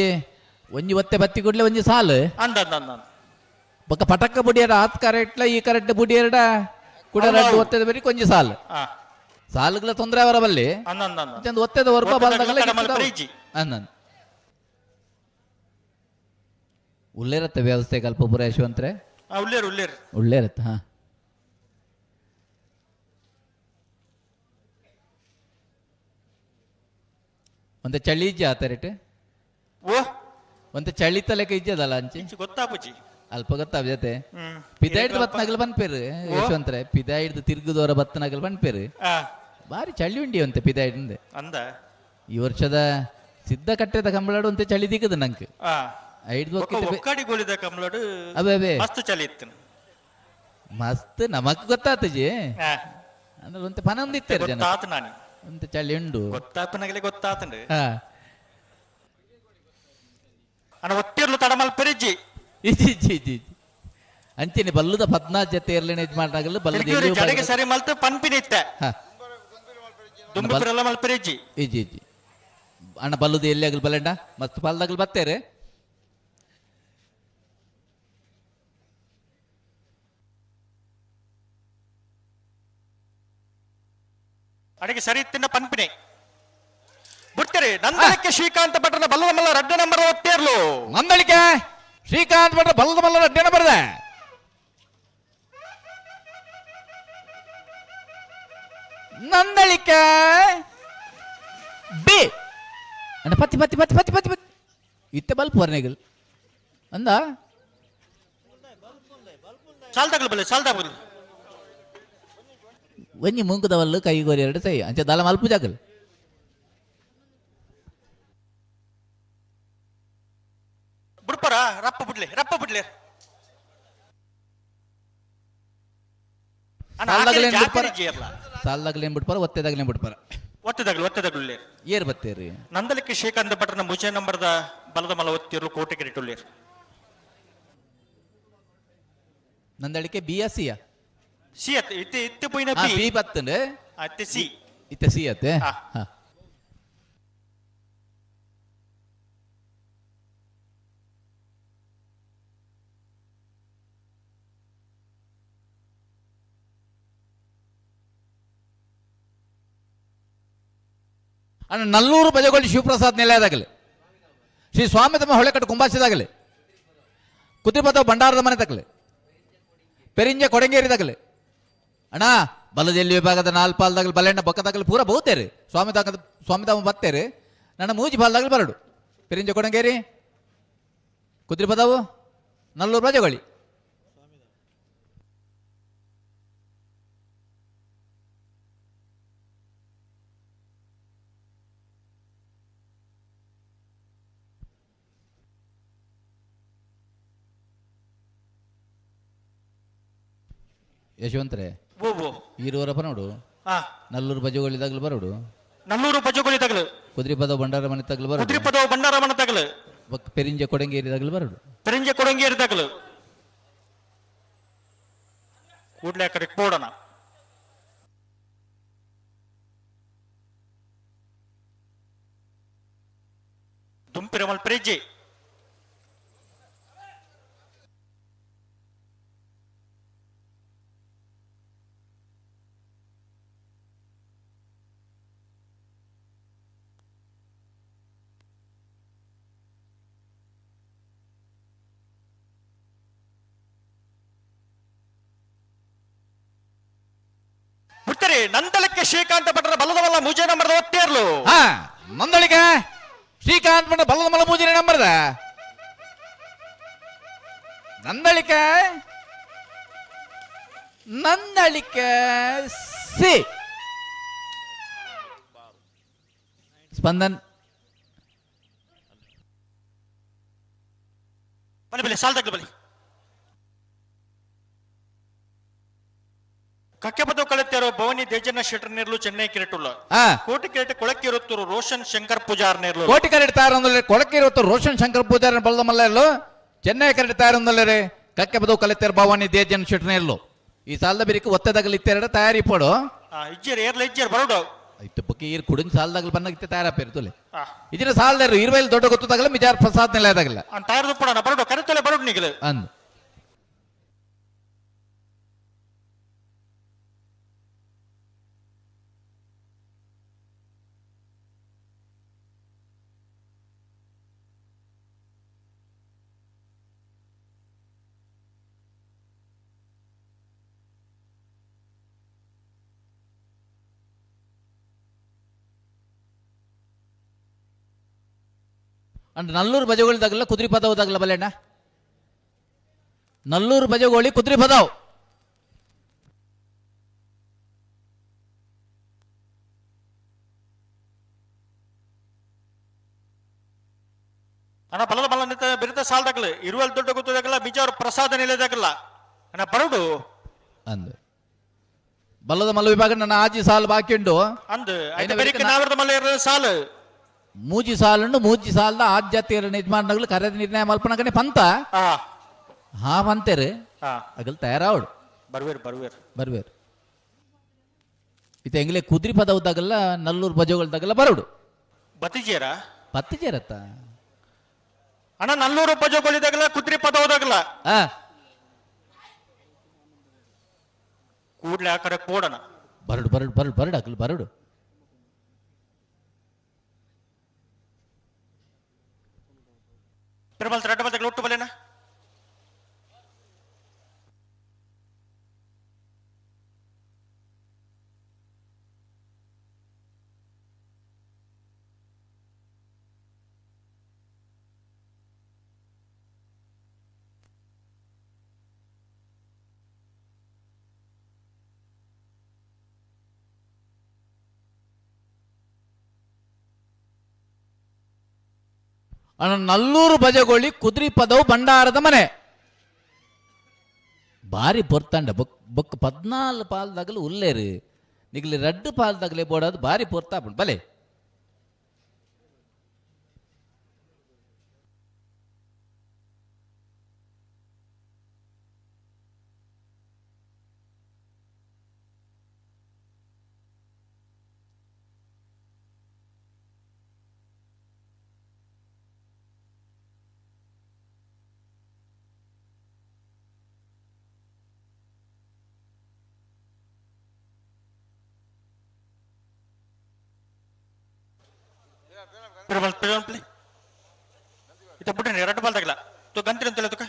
ಒಂಜಿ ಒತ್ತೆ ಬತ್ತಿ ಕೂಡ್ಲೆ ಒಂಜಿ ಸಾಲು ಅಂದ ಅಂದ ಅಂದ ಬೊಕ್ಕ ಪಟಕ್ಕ ಬುಡಿಯರ ಆತ್ ಕರೆಟ್ಲ ಈ ಕರೆಕ್ಟ್ ಬುಡಿಯರಡ ಕೂಡ ರಡ್ಡು ಒತ್ತೆದ ಬರೀ ಕೊಂಜಿ ಸಾಲು ಸಾಲುಗಳ ತೊಂದರೆ ಅವರ ಬಲ್ಲಿ ಅಂದ ಒತ್ತೆದ ಹೊರಪ ಬಲ್ದಾಗಲ್ಲ ಅಂದ ಉಳ್ಳೇರತ್ತೆ ವ್ಯವಸ್ಥೆ ಕಲ್ಪಪುರ ಯಶವಂತ್ರೆ ಉಳ್ಳೇರು ಉಳ್ಳೇರು ಉಳ್ಳೇರತ್ತ. ಹಾ ಒಂತೆ ಚಳಿ ಇಜ್ಜಿ ಆತ ರೇಟ್ ಓ ಒಂತೆ ಚಳಿ ತಲೆಕ ಇಜ್ಜದಲ್ಲ ಅಂಚಿ ಗೊತ್ತಾಪುಜಿ ಅಲ್ಪ ಗೊತ್ತಾಪ ಜೊತೆ ಪಿದ ಹಿಡ್ದು ಬತ್ತನಗಲ್ ಬನ್ಪೇರು ಯಶವಂತ್ರೆ ಪಿದ ಹಿಡ್ದು ತಿರುಗುದವರ ಬತ್ತನಗಲ್ ಬನ್ಪೇರು ಬಾರಿ ಚಳಿ ಉಂಡಿ ಅಂತೆ ಪಿದ ಹಿಡ್ದು ಅಂದ ಈ ವರ್ಷದ ಸಿದ್ಧ ಕಟ್ಟೆದ ಕಂಬಳಾಡು ಅಂತೆ ಚಳಿ ದಿಕ್ಕದ ನಂಗೆ ಮಸ್ತ್ ಚಳಿ ಇತ್ತು ಮಸ್ತ್ ನಮಕ್ ಗೊತ್ತಾತಜಿ ಅಂದ್ರೆ ಒಂತೆ ಪನೊಂದು ಇತ್ತೇರು ಜನ ನಾನು ಅಂತ ಚಳಿ ಉಂಡು. ಗೊತ್ತಾಪನಗಲೆ ಗೊತ್ತಾತಂಡು. ಹಾ. ಅಣ್ಣ ಒತ್ತಿರ್ಲು ತಡಮಲ್ ಪೆರಿಜ್ಜಿ. ಇಜ್ಜಿ ಇಜ್ಜಿ ಇಜ್ಜಿ ಇಜ್ಜಿ. ಅಂಚೆನೆ ಬಲ್ಲುದ 14 ಜತೆ ಇರ್ಲೇನೆ ಇದು ಮಾಡಾಗಲ್ಲ ಬಲ್ಲದ ತಿರ್ಗಿರಿ ಎಲ್ಲಿ ಜಡೆಗೆ ವಿಭಾಗದ- ಸರಿ ಮಲ್ತು ಪನ್ಪಿನ ಇತ್ತೆ. ಹಾ. ದುಂಬು ಪಿರಲ್ಲ ಮಲ್ ಪೆರಿಜ್ಜಿ. ಇಜ್ಜಿ ಇಜ್ಜಿ. ಅಣ್ಣ ಬಲ್ಲುದು ಎಲ್ಲಿ ಆಗಲ್ ಬಲ್ಲಣ್ಣ ಮಸ್ತ್ ಪಾಲ್ದಾಗಲ್ ಬತ್ತೇರೆ. ಅಡಿಗೆ ಸರಿ ತಿನ್ನ ಪನ್ಪಿನೆ ಬಿಡ್ತೀರಿ. ನಂದಳಿಕೆ ಶ್ರೀಕಾಂತ ಭಟ್ರನ ಬಲ್ಲದ ಮಲ್ಲ ರಡ್ಡ ನಂಬರ್ ಒತ್ತೇರ್ಲು. ನಂದಳಿಕೆ ಶ್ರೀಕಾಂತ್ ಭಟ್ರ ಬಲ್ಲದ ಮಲ್ಲ ರಡ್ಡ ನಂಬರ್. ನಂದಳಿಕೆ ಬಿ ಅಣ್ಣ ಪತ್ತಿ ಪತ್ತಿ ಪತ್ತಿ ಪತ್ತಿ ಪತ್ತಿ ಪತ್ತಿ ಇತ್ತೆ ಬಲ್ಪ್ ವರ್ನೆಗಲ್ ಅಂದ ಸಾಲ್ದಾಗಲು ಬಲ್ಲೆ ಸಾಲ್ದಾಗಲು. ಒಂಜಿ ಮುಂಕದವಲ್ಲು ಕೈಗೋರಿ ಎರಡು ಸೈ ಅಂಚೆ ದಲ ಮಲ್ಪು ಜಾಗಲ್. ಬಿಡ್ಪರ ರಪ್ಪ ಬಿಡ್ಲಿ ರಪ್ಪ ಬಿಡ್ಲಿ. ಅಣ್ಣ, ಸಾಲ್ದಾಗಲೇನ್ ಆಕಡೆ ಬಿಡ್ಪಾರ? ಜಾತ್ರೆ ಜೇರ್ಲ. ಸಾಲ್ದಾಗಲೇನ್ ಬಿಡ್ಪಾರ, ಒತ್ತೆದಾಗಲೇನ್ ಬಿಡ್ಪಾರ? ಒತ್ತೆದಾಗಲು ಒತ್ತೆದಾಗಲು. ಏರ್ ಬತ್ತೇರಿ. ನಂದಲಿಕ್ಕೆ ಶ್ರೀಕಾಂತ ಭಟ್ರನ ಮುಜೆ ನಂಬರ್ದ ಬಲದ ಮಲ ಒತ್ತಿರ್ಲು ಕೋಟೆ ಕಿರಿಟುಳ್ಳೇರು. ನಂದಳಿಕೆ ಬಿ ಎಸ್ ಸಿಯ? ಸಿ ಅತ್ತೆ ಇತ್ತೆ ಇತ್ತೆ ಪೋಯಿನ ಹಾ, ಬಿ. ಬಿ ಬತ್ತಂಡೆ. ಅತ್ತೆ ಸಿ. ಇತ್ತೆ ಸಿ ಅತ್ತೆ. ಹಾ. ಹಾ. ಅಣ್ಣ ನಲ್ಲೂರು ಬಜಗೋಳಿ ಶಿವಪ್ರಸಾದ್ ನಿಲಯದಾಗಲಿ, ಶ್ರೀ ಸ್ವಾಮಿ ತಮ್ಮ ಹೊಳೆಕಟ್ಟು ಕುಂಬಾಸಿದಾಗಲಿ, ಕುದ್ರಿಪದ ಭಂಡಾರದ ಮನೆ ತಗಲಿ, ಪೆರಿಂಜ ಕೊಡಂಗೇರಿದಾಗಲಿ, ಅಣ್ಣ ಬಲದೆಲ್ಲಿ ವಿಭಾಗದ ನಾಲ್ಪಾಲ್ದಾಗಲಿ ಬಲೆಣ್ಣ ಬೊಕ್ಕದಾಗಲಿ ಪೂರ ಬಹುತೇರಿ ಸ್ವಾಮಿ ತಾಕ ಸ್ವಾಮಿ ತಮ್ಮ ಬತ್ತೇರಿ. ನನ್ನ ಮೂಜಿ ಪಾಲ್ದಾಗಲಿ ಬರಡು ಪೆರಿಂಜ ಕೊಡಂಗೇರಿ ಕುದ್ರಿಪದವು ನಲ್ಲೂರು ಬಜಗೋಳಿ. ಯಶವಂತ್ರೆ ಓ ಈರುವರಪ್ಪ ನೋಡು. ಹಾ. ನಲ್ಲೂರು ಬಜಗೋಳಿ ತಗಲು ಬರೋಡು. ನಲ್ಲೂರು ಬಜಗೋಳಿ ತಗಲು. ಕುದ್ರಿಪದ ಭಂಡಾರ ಮನೆ ತಗಲು ಬರೋಡು. ಕುದ್ರಿಪದವು ಭಂಡಾರ ಮನೆ ತಗಲು. ಬೊಕ್ಕ ಪೆರಿಂಜ ಕೊಡಂಗೇರಿ ತಗಲು ಬರೋಡು. ಪೆರಿಂಜ ಕೊಡಂಗೇರಿ ತಗಲು. ಕೂಡ್ಲೆ ಆ ಕಡೆ ಪೋಡೋಣ. ದುಂಪಿರಮಲ್ ಪ್ರಿಜ್ಜಿ. ಬಿಡ್ತಾರೆ. ನಂದಲಕ್ಕೆ ಶ್ರೀಕಾಂತ ಭಟ್ರ ಬಲದವಲ್ಲ ಮೂಜೆ ನಂಬರ್ದ ಒತ್ತೇರ್ಲು. ಹಾ, ನಂದಳಿಕೆ ಶ್ರೀಕಾಂತ್ ಭಟ್ರ ಬಲದ ಮಲ್ಲ ಮೂಜನೆ ನಂಬರ್ದ. ನಂದಳಿಕೆ ನಂದಳಿಕೆ ಸಿ ಸ್ಪಂದನ್. ಬಲಿ ಬಲಿ ಸಾಲ್ದಾಗ್ಲು ಬಲಿ. ಕಕ್ಕೆಪದವು ಕಳೆತ್ತೇರೋ ಭವಾನಿ ದೇಜಣ್ಣ ಶೆಟ್ಟರ್ ನೇರ್ಲು ಚೆನ್ನೈ ಕಿರೆಟುಲ್ಲ. ಹಾ. ಕೋಟಿ ಕಿರೆಟ್ ಕೊಳಕ್ಕಿರುತ್ತೂರು ರೋಷನ್ ಶಂಕರ್ ಪೂಜಾರ್ ನೇರ್ಲು. ಕೋಟಿ ಕರೆಟ್ ತಯಾರೊಂದಲ್ಲೇ ಕೊಳಕ್ಕಿರುತ್ತ ರೋಷನ್ ಶಂಕರ್ ಪೂಜಾರ್ ಬಲದ ಮಲ್ಲೆಲ್ಲು ಚೆನ್ನೈ ಕರೆಟ್ ತಯಾರೊಂದಲ್ಲೇ ಕಕ್ಕೆಪದವು ಕಲೆತ್ತೇರು ಭವಾನಿ ದೇಜಣ್ಣ ಶೆಟ್ಟರ್ ನೇರ್ಲು. ಈ ಸಾಲದ ಬಿರಿಕು ಒತ್ತೆದಾಗಲಿ ಇತ್ತೆರಡ ತಯಾರಿ ಪೋಡು. ಆ, ಇಜ್ಜೇರ್ ಏರ್ಲ ಇಜ್ಜೇರ್ ಬರೋಡು. ಇತ್ತು ಬೊಕ್ಕ ಈರ್ ಕುಡಿನ ಸಾಲದಾಗಲಿ ಬನ್ನಾಗಿತ್ತೆ ತಯಾರಾಪೇರು ತುಲೆ. ಆ. ಇದಿನ ಸಾಲದಾರು ಇರುವೈಲ್ ದೊಡ್ಡ ಗೊತ್ತಾಗಲ್ಲ ಮಿಜಾರ್ ಪ್ರಸಾದ್ ನಿಲಯದಾಗಲ್ಲ. ಆ, ತಯಾರು ಪಡೋಣ ಬರೋಡು ಕರೆತೊಲೆ ಬರೋಡು ನಿಗಲು. ಅಂದ್. ಅಂಡ್ ನಲ್ಲೂರು ಬಜಗೋಳಿ ತಗಲ್ಲ ಕುದುರೆ ಪದವು ತಗಲ್ಲ ಬಲ್ಲೆಣ್ಣ. ನಲ್ಲೂರು ಬಜಗೋಳಿ ಕುದುರೆ ಪದವು. ಅಣ್ಣ ಬಲದ ಬಲ ನಿಂತ ಬಿರುದ ಸಾಲದಾಗಲು ಇರುವಲ್ ದೊಡ್ಡ ಗೊತ್ತದಾಗಲ್ಲ ಬಿಜಾವ್ರ ಪ್ರಸಾದ ನಿಲಯದಾಗಲ್ಲ ಅಣ್ಣ ಬರೋಡು. ಅಂದು ಬಲ್ಲದ ಮಲ್ಲ ವಿಭಾಗ ನನ್ನ ಆಜಿ ಸಾಲು ಬಾಕಿ ಉಂಡು. ಅಂದ್ ಐತ ಬೆರಿಕೆ ನಾವರದ ಮಲ್ಲ ಸಾಲು ಮೂಜಿ ಸಾಲುಂಡು. ಮೂಜಿ ಸಾಲದ ಆದ್ಯತೆಯ ಯಜಮಾನಗಳು ಕರೆದ ನಿರ್ಣಯ ಮಲ್ಪನಗನೆ ಪಂತ ಹಾ ಪಂತೇರು ಅಗಲ್ ತಯಾರಾವಡು ಬರ್ವೇರ್ ಬರ್ವೇರ್ ಬರ್ವೇರ್. ಇತ್ತ ಎಂಗ್ಲೆ ಕುದ್ರಿ ಪದ ಉದ್ದಾಗಲ್ಲ ನಲ್ಲೂರು ಬಜೋಗಳ್ದಾಗಲ್ಲ ಬರೋಡು ಬತ್ತಿಜೇರ ಬತ್ತಿಜೇರತ್ತ ಅಣ್ಣ ನಲ್ಲೂರು ಬಜೋಗಳಿದಾಗಲ್ಲ ಕುದ್ರಿ ಪದ ಹೋದಾಗಲ್ಲ ಕೂಡ್ಲೆ ಆ ಕಡೆ ಕೋಡಣ ಬರಡು ಬರಡು ಬರಡು ಬರಡು ಅಗಲ್ ಬರಡು. ಪೆರುಮಲ್ ರಡ್ಡ ಬಲ್ತಗಳು ಒಟ್ಟು ಬಲೇನ ಅಣ್ಣ ನಲ್ಲೂರು ಬಜಗೋಳಿ ಕುದ್ರಿ ಪದವು ಭಂಡಾರದ ಮನೆ ಬಾರಿ ಪೊರ್ತಾಂಡ ಬೊಕ್ ಬೊಕ್ 14 ಪಾಲ್ದಾಗಲು ಉಲ್ಲೇರು ನಿಗ್ಲಿ ರಡ್ಡು ಪಾಲ್ದಾಗಲೇ ಬೋಡೋದು ಬಾರಿ ಪೊರ್ತಾ ಬಲೆ. ಪೆರುಮಲ್ ಪೆರುಮಲ್ ಇತ್ತ ಬುಟ್ಟನೆ ರಡ್ಡು ಬಾಲ್ದಾಗಲ ತು ಗಂತಿನ ಅಂತಲ್ಲ ತುಕ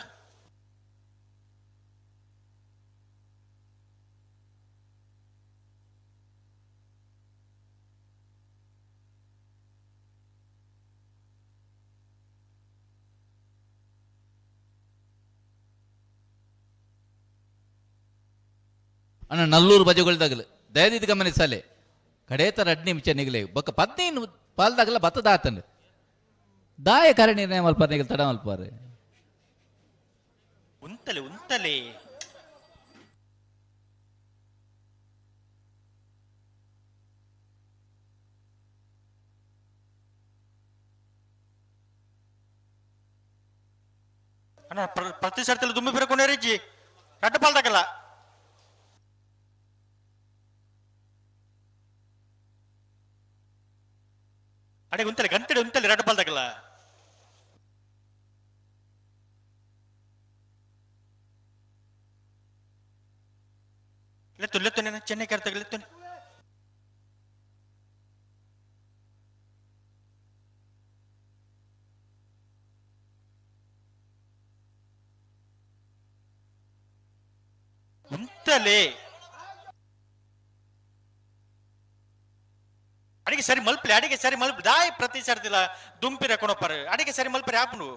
ಅಣ್ಣ ನಲ್ಲೂರು ಬಜೆಗಳ್ದಾಗಲು ದಯದಿದ್ದು ಗಮನಿಸಲೆ ಕಡೇತ ರಡ್ಡು ನಿಮಿಷ ನಿಗಲೆ ಬೊಕ್ಕ 15 ಪಾಲ್ದಾಗಲ ಬತ್ತದ ಆತಂಡು ದಾಯ ಕರೆ ನಿರ್ಣಯ ಮಲ್ಪಾರ ನಿಗಲ್ ತಡ ಮಲ್ಪಾರೆ ಉಂತಲೆ ಉಂತಲೆ ಅಣ್ಣ ಪ್ರತಿ ಸರ್ತಿಲ ದುಮ್ಮಿ ಬಿರಕೊಂಡೇ ರಡ್ಡು ಪಾಲ್ದಾಗಲ್ಲ ಅಡೆ ಉಂತಲೆ ಗಂಟೆ ಉಂತಲೆ ರಡ್ಡು ಪಾಲ್ದಾಗಲ್ಲ ಲೆತ್ತು ಲೆತ್ತು ನೆನ ಚೆನ್ನೈ ಕರ್ತಗ ಲೆತ್ತು. ಉಂತಲೆ ಅಡಿಗೆ ಸರಿ ಮಲ್ಪಲೆ ಅಡಿಗೆ ಸರಿ ಮಲ್ಪ ದಾಯ್ ಪ್ರತಿ ಸರ್ತಿಲ್ಲ ದುಂಪಿರ ಕೊಣಪರ್ ಅಡಿಗೆ ಸರಿ ಮಲ್ಪರೆ ಆಪನು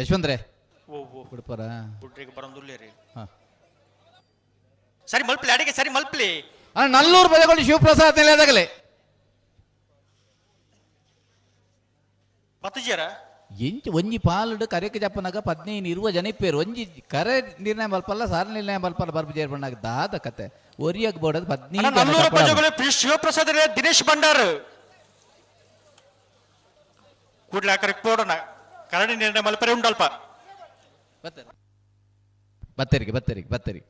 ಯಶವಂತ್ರೆ ಓ ಓ ಬಿಡ್ಪಾರ ಬುಡ್ರಿಗೆ ಬರಂದುಲ್ಲೇರಿ ರೀ. ಸರಿ ಮಲ್ಪಲೆ ಅಡಿಗೆ ಸರಿ ಮಲ್ಪಲೆ. ಅಣ್ಣ ನಲ್ಲೂರು ಬಜೆಗಳು ಶಿವಪ್ರಸಾದ್ ನಿಲಯದಾಗಲೇ ಬತ್ತಜೇರ ಎಂಚ ಒಂಜಿ ಪಾಲುಡು ಕರೆಕ್ ಜಪ್ಪನಾಗ 15 20 ಜನ ಇಪ್ಪೇರು ಒಂಜಿ ಕರೆ ನಿರ್ಣಯ ಮಲ್ಪಲ್ಲ ಸಾರ ನಿರ್ಣಯ ಮಲ್ಪಲ್ಲ ಬರ್ಬು ಜೇರ್ಬಣ್ಣಾಗ ದಾದ ಕತೆ ಒರಿಯಾಗ ಬೋಡದು 15 ಜನ ನಲ್ಲೂರು ಕಪ್ಪಡ. ಬಜೆಗಳು ಪಿ ಶಿವಪ್ರಸಾದ್ ದಿನೇಶ್ ಭಂಡಾರ್ ಕೂಡ್ಲೆ ಆಕರೆ ಕೋಡೋಣ ಕರಡಿ ನಿರ್ಣಯ ಮಲ್ಪರೆ ಉಂಡಲ್ಪ ಬತ್ತರಿಗೆ ಬತ್ತರಿಗೆ ಬತ್ತರಿಗೆ.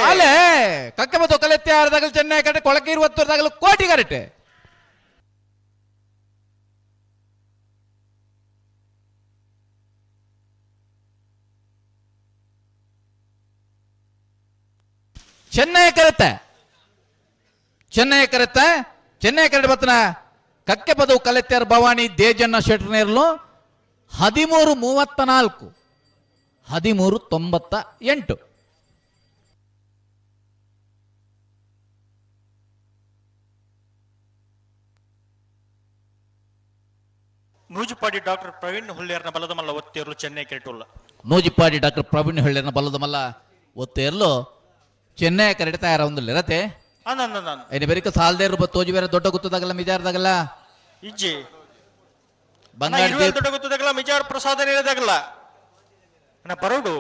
ಅಲ್ಲೇ ಕಕ್ಕ ಮತ್ತು ಕಲೆತ್ತೆ ಆರದಾಗಲು ಚೆನ್ನೈ ಕಡೆ ಕೊಳಕೆ ಇರುವತ್ತರದಾಗಲು ಕೋಟಿ ಕರೆಕ್ಟ್. ಚೆನ್ನೈ ಕರೆತ್ತೆ, ಚೆನ್ನೈ ಕರೆತ್ತೆ. ಚೆನ್ನೈ ಕರಡು ಬತ್ತನ ಕಕ್ಕೆ ಪದವು ಕಲೆತ್ಯಾರ್ ಭವಾನಿ ದೇಜಣ್ಣ ಶೆಟ್ರನೇರ್ಲು 13:34 13:98. ನೂಜಿಪಾಡಿ ಡಾಕ್ಟರ್ ಪ್ರವೀಣ್ ಹುಲ್ಲೇರ್ನ ಬಲದ ಮಲ್ಲ ಒತ್ತೇರ್ಲು ಚೆನ್ನೈ ಕೆರಟುಲ್ಲ. ನೂಜಿಪಾಡಿ ಡಾಕ್ಟರ್ ಪ್ರವೀಣ್ ಹುಲ್ಲೇರ್ನ ಬಲದ ಮಲ್ಲ ಒತ್ತೇರ್ಲು ಚೆನ್ನೈ ಕರಡಿ ತಯಾರ ಒಂದಿಲ್ಲ ರತೆ. ಏನೇ ಬೇರೆ ಸಾಲದೇರು ತೋಜಿ ಬೇರೆ ದೊಡ್ಡ ಗುತ್ತದಾಗಲ್ಲ ಮಿಜಾರ್ದಾಗಲ್ಲ ಇಜ್ಜಿ ಬಂಗಾರ ದೊಡ್ಡ ಗುತ್ತದಾಗಲ್ಲ ಮಿಜಾರ್ ಪ್ರಸಾದ ನೀಡದಾಗಲ್ಲ ಬರೋಡು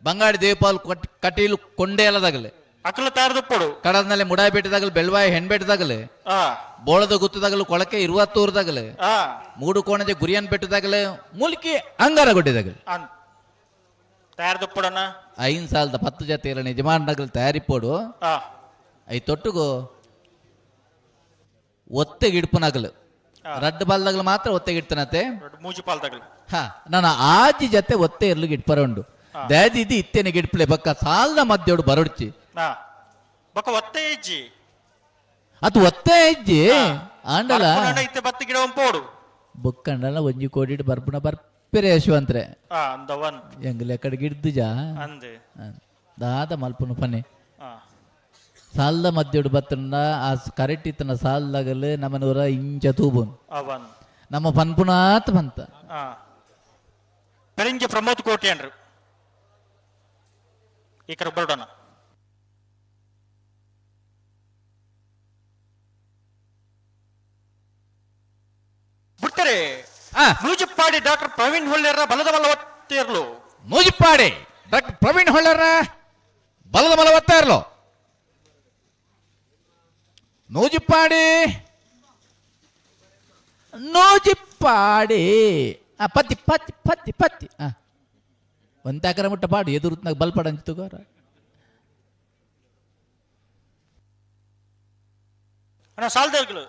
ಬಂಗಾಡಿ ದೇವಪಾಲ್ ಕಟೀಲು ಕೊಂಡೇಲದಾಗಲೆ ಅಕಲ ತಯಾರದಪ್ಪಡು ಕಡದ್ನಲ್ಲಿ ಮುಡಾಯಿ ಬೆಟ್ಟದಾಗಲಿ ಬೆಳ್ವಾಯಿ ಹೆಣ್ಬೆಟ್ಟದಾಗಲಿ ಬೋಳದ ಗುತ್ತದಾಗಲು ಕೊಳಕೆ ಇರುವತ್ತೂರ್ದಾಗಲೆ ಮೂಡು ಕೋಣಜೆ ಗುರಿಯನ್ ಬೆಟ್ಟದಾಗಲೆ ಮುಲ್ಕಿ ಅಂಗಾರಗುಡ್ಡೆದಾಗಲಿ ತಯಾರದಪ್ಪಡಣ್ಣ 5 ಸಾಲದ 10 ಜೊತೆ ಇರಣ ಯಜಮಾನರಾಗಲಿ ತಯಾರಿಪೋಡು I ತೊಟ್ಟುಗು ಒತ್ತೆಗೆ ಇಡ್ಪನಾಗಲು ರಡ್ಡು ಬಾಲ್ದಾಗಲು ಮಾತ್ರ ಒತ್ತೆಗೆ ಇಡ್ತಾನತೆ ಮೂಜು ಪಾಲ್ದಾಗಲು. ಹಾ ನಾನು ಆಜಿ ಜೊತೆ ಒತ್ತೆ ಇರ್ಲಿಗೆ ಇಟ್ಪರ ಉಂಡು ದಾದಿದಿ ಇತ್ತೇನೆ ಗಿಡ್ಪ್ಲೆ ಬಕ್ಕ ಸಾಲದ ಮಧ್ಯೋಡು ಬರೊಡ್ಚಿ ಬಕ್ಕ ಒತ್ತೆ ಇಜ್ಜಿ ಅದು ಒತ್ತೆ ಇಜ್ಜಿ ಆಂಡಲ ಇತ್ತೆ ಬತ್ತಿ ಗಿಡ ಪೋಡು ಬೊಕ್ಕಂಡಲ ಒಂಜಿ ಕೋಡಿ ಬರ್ಪುನ ಬರ್ಪೆರೆ ಯಶವಂತ್ರೆ ಎಂಗಲೆ ಕಡೆ ಗಿಡ್ದು ಜಾ ದಾದ ಮಲ್ಪುನ ಪನೆ ಸಾಲದ ಮಧ್ಯೋಡು ಬತ್ತಂಡ ಆ ಕರೆಕ್ಟ್ ಇತ್ತನ ಸಾಲದಾಗಲು ನಮ್ಮನೂರ ಇಂಚ ತೂಬುನ್ ನಮ್ಮ ಪನ್ಪುನಾತ್ ಬಂತ ಪೆರಿಂಜ ಪ್ರಮೋದ್ ಕೋಟೆ ಅಂಡ್ರು ಈ ಕಡೆ ಬರೋಣ. ಬಿಡ್ತಾರೆ ನೂಜಿಪ್ಪಾಡಿ ಡಾಕ್ಟರ್ ಪ್ರವೀಣ್ ಹೊಳ್ಳೆರ ಬಲದ ಬಲ ಒತ್ತೇರ್ಲು. ನೂಜಿಪ್ಪಾಡಿ ಡಾಕ್ಟರ್ ಪ್ರವೀಣ್ ಹೊಳ್ಳೆರ ಬಲದ ಬಲ ಒತ್ತೇರ್ಲು. ನೂಜಿಪ್ಪಾಡಿ ನೂಜಿಪ್ಪಾಡಿ ಪತ್ತಿ ಪತ್ತಿ ಪತ್ತಿ ಪತ್ತಿ ಒಂದಾಕರ ಮುಟ್ಟ ಪಾಡು ಎದುರುತ್ನಾಗ ಬಲ್ಪಡ ಅಂಚುಗೋರ. ಅಣ್ಣ ಸಾಲದಗಳು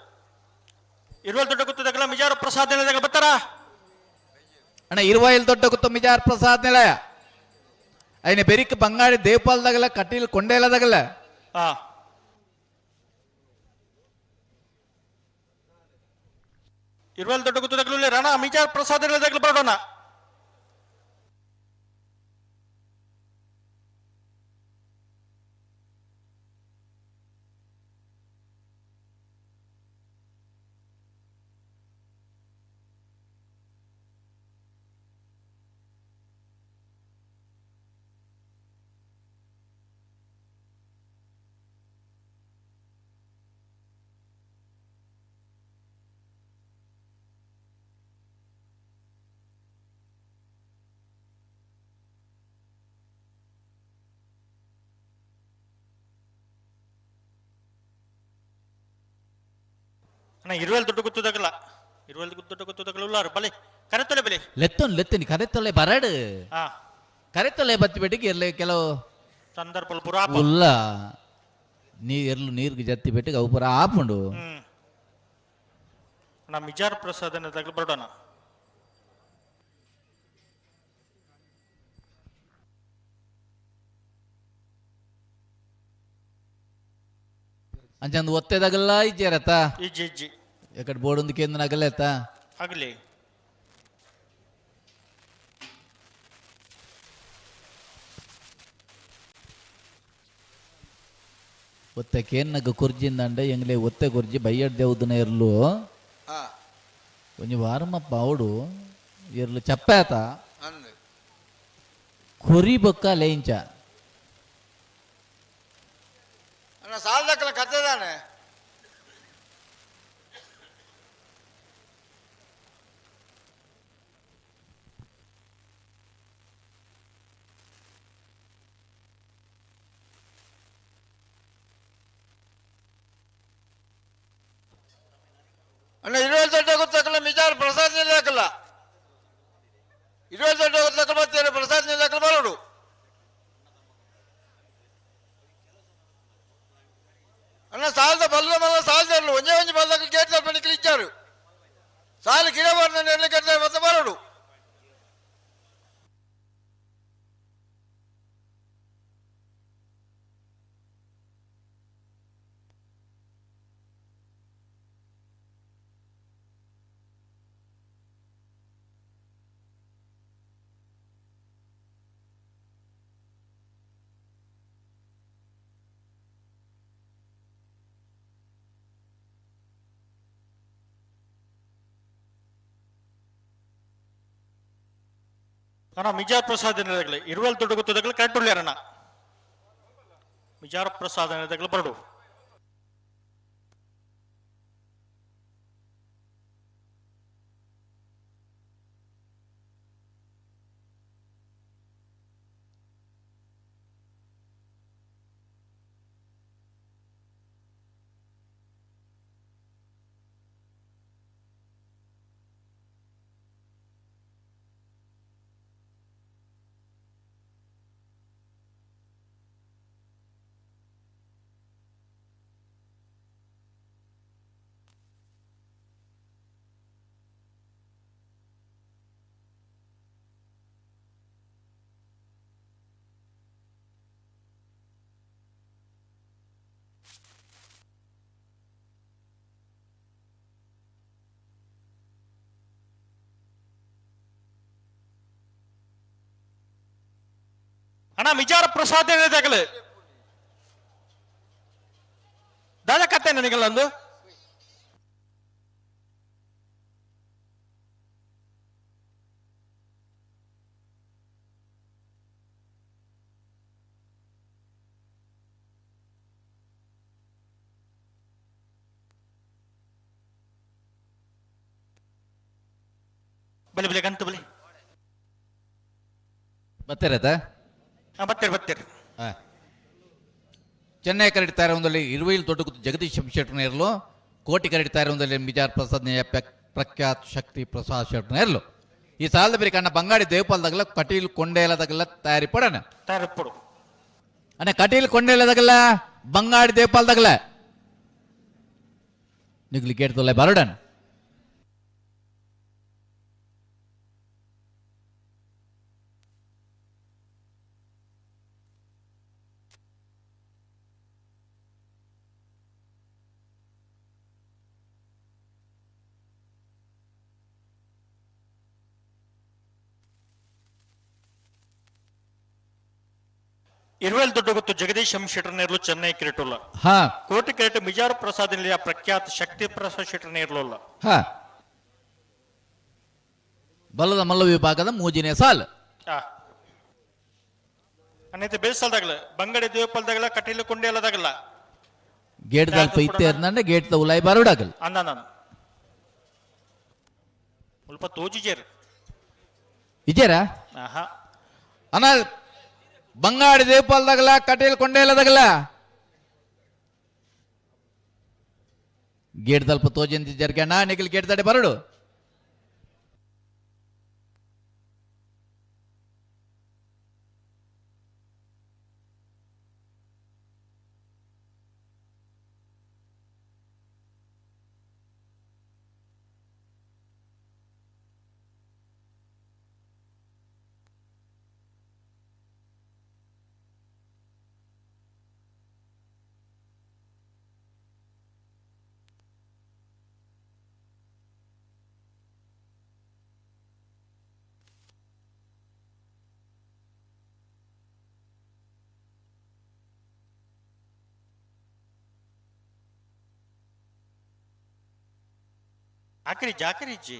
ಇರುವಲ್ ದೊಡ್ಡ ಗುತ್ತದಾಗಲ ಮಿಜಾರ್ ಪ್ರಸಾದ್ ನಿಲಯದಾಗ ಬರ್ತಾರ ಅಣ್ಣ. ಇರುವೈಲ್ ದೊಡ್ಡ ಗುತ್ತ ಮಿಜಾರ್ ಪ್ರಸಾದ್ ನಿಲಯ ಐನ ಬೆರಿಕ್ ಬಂಗಾಡಿ ದೇವಪಾಲ್ದಾಗಲ ಕಟೀಲ್ ಕೊಂಡೇಲದಾಗಲ ಇರುವಲ್ ದೊಡ್ಡ ಗುತ್ತದಾಗಲೂ ರಣ ಮಿಜಾರ್ ಪ್ರಸಾದ್ ನಿಲಯದಾಗಲ ಬರೋಣ. ಅಣ್ಣ ಇರುವಲ್ ದುಡ್ಡು ಗೊತ್ತದಾಗಲ್ಲ ಇರುವಲ್ ದುಡ್ಡು ಗೊತ್ತದಾಗಲ್ಲ ಉಲ್ಲಾರು ಬಲೆ ಕರೆತೊಲೆ ಬಲೆ ಲೆತ್ತೊನ್ ಲೆತ್ತನಿ ಕರೆತೊಲೆ ಬರಡು ಕರೆತೊಲೆ ಬತ್ತಿ ಬೆಟ್ಟಿಗೆ ಇರ್ಲಿ ಕೆಲವು ಸಂದರ್ಭ ಪೂರ ಉಲ್ಲ ನೀರ್ಲು ನೀರ್ಗೆ ಜತ್ತಿ ಬೆಟ್ಟಿಗೆ ಅವು ಪೂರ ಆಪುಂಡು. ಅಣ್ಣ ಮಿಜಾರ್ ಪ್ರಸಾದ್ ಬರೋಣ. ಅಂಚಂದು ಒತ್ತೆದಾಗಲ್ಲ ಇಜ್ಜಾರತ್ತ ಇಜ್ಜಿ ಇಜ್ಜಿ ಎಕಡೆ ಬೋರ್ಡ್ ಕೇಂದ್ರ ಆಗಲ್ಲ ಆತ ಆಗಲಿ. ಒತ್ತೆ ಕೇನ್ನಗ ಕುರ್ಜಿಂದಂಡೆ ಎಂಗ್ಲೆ ಒತ್ತೆ ಕುರ್ಜಿ ಬೈಯಡ್ ದೇವುದನ ಇರ್ಲು ಒಂಜಿ ವಾರಮ ಪಾవుಡು ಇರ್ಲು ಚಪ್ಪಾತ ಕುರಿ ಬೊಕ್ಕ ಲೇಂಚ ಸಾಲದಕ್ಕಲ ಕತೆದಾನೆ ಅಣ್ಣ ಇರುವಲ್ ದೊಡ್ಡ ಗೊತ್ತಾಕಲ್ಲ ಮಿಜಾರ್ ಪ್ರಸಾದ್ ನಿಲ್ಲಕಲ್ಲ ಇರುವಲ್ ದೊಡ್ಡ ಗೊತ್ತಾಕಲ್ಲ ಮತ್ತೆ ಪ್ರಸಾದ್ ನಿಲ್ಲಕಲ್ಲ ಬರೋಡು ಅಣ್ಣ ಸಾಲದ ಅಣ್ಣ ಮಿಜಾರ್ ಪ್ರಸಾದ್ ಎನ್ನದಗಲೆ ಇರುವಲ್ ದೊಡ್ಡ ಗೊತ್ತದಗಲ ಕರೆಕ್ಟ್ ಉಳ್ಳಾರಣ್ಣ ಮಿಜಾರ್ ಪ್ರಸಾದ್ ಎನ್ನದಗಲ ಬರಡು. ಅಣ್ಣ ಮಿಜಾರ ಪ್ರಸಾದ್ ಎನ್ನದಗಲೆ ದಾದ ಕತೆ ನನಗೆಲ್ಲ ಒಂದು. ಬಲೆ ಬಲೆ ಗಂತು ಬಲೆ. ಬತ್ತೇರತ? ಬತ್ತೀರಿ ಬತ್ತೀರಿ. ಚೆನ್ನೈ ಕರಡಿ ಒಂದಲ್ಲಿ ಇರುವೈಲ್ ದೊಡ್ಡ ಜಗದೀಶ್ ಶೆಟ್ಟರ್ನೇರ್ಲು, ಕೋಟಿ ಕರಡಿ ಒಂದಲ್ಲಿ ಮಿಜಾರ್ ಪ್ರಸಾದ್ ಪ್ರಖ್ಯಾತ್ ಶಕ್ತಿ ಪ್ರಸಾದ್ ಶೆಟ್ಟರ್ನೇರ್ಲು. ಈ ಸಾಲದ ಬೇರೆ ಕಣ್ಣ ಬಂಗಾಡಿ ದೇವಪಾಲದಾಗಲ ಕಟೀಲ್ ಕೊಂಡೇಲದಾಗಲ ತಯಾರಿ ಪಡಣ. ತಯಾರಿ ಪಡು. ಅಣ್ಣ ಕಟೀಲ್ ಕೊಂಡೇಲದಾಗಲ ಬಂಗಾಡಿ ದೇವಪಾಲದಾಗಲ ನಿಗ್ಲಿ ಗೇಟ್ ತೊಲೆ ಬರಡನ್. ಇರುವೆಲ್ ದೊಡ್ಡ ಗೊತ್ತು ಜಗದೀಶ್ ಎಂ ಶೆಟ್ಟರ್ನೇರ್ಲು ಚೆನ್ನೈ ಕ್ರಿಕೆಟುಲ್ಲ. ಕೋಟಿ ಕ್ರಿಕೆಟ್ ಮಿಜಾರ್ ಪ್ರಸಾದ್ ನಿಲಯ ಪ್ರಖ್ಯಾತ ಶಕ್ತಿ ಪ್ರಸಾದ್ ಶೆಟ್ಟರ್ನೇರ್ಲುಲ್ಲ. ಬಲದ ಮಲ್ಲ ವಿಭಾಗದ ಮೂಜಿನೇ ಸಾಲ್. ಅನ್ನೈತೆ ಬೇಸಲ್ದಾಗಲ ಬಂಗಡೆ ದೇವಪಾಲದಾಗಲ ಕಟೀಲು ಕೊಂಡೇಲದಾಗಲ ಗೇಟ್ ದಲ್ಪ ಇತ್ತೆ ಅಂದಂಡೆ ಗೇಟ್ the ಉಲಾಯಿ ಬರೋಡಾಗಲ್. ಅಂದ ನಾನು ಸ್ವಲ್ಪ ತೋಜಿಜೇರ್ ಇಜೇರಾ? ಆಹಾ. ಅಣ್ಣ ಬಂಗಾಡಿ ದೇವಪಾಲದಾಗಲ ಕಟೀಲ್ ಕೊಂಡೇಲದಾಗಲ ಗೇಟ್ ದಲ್ಪ ತೋಜಂತಿ ಜರ್ಗಣ್ಣ ನಿಖಿಲ್ ಗೇಟ್ ದಡೆ ಬರಡು. ಆಕರಿ ಜಾಕರಿ ಜಿ.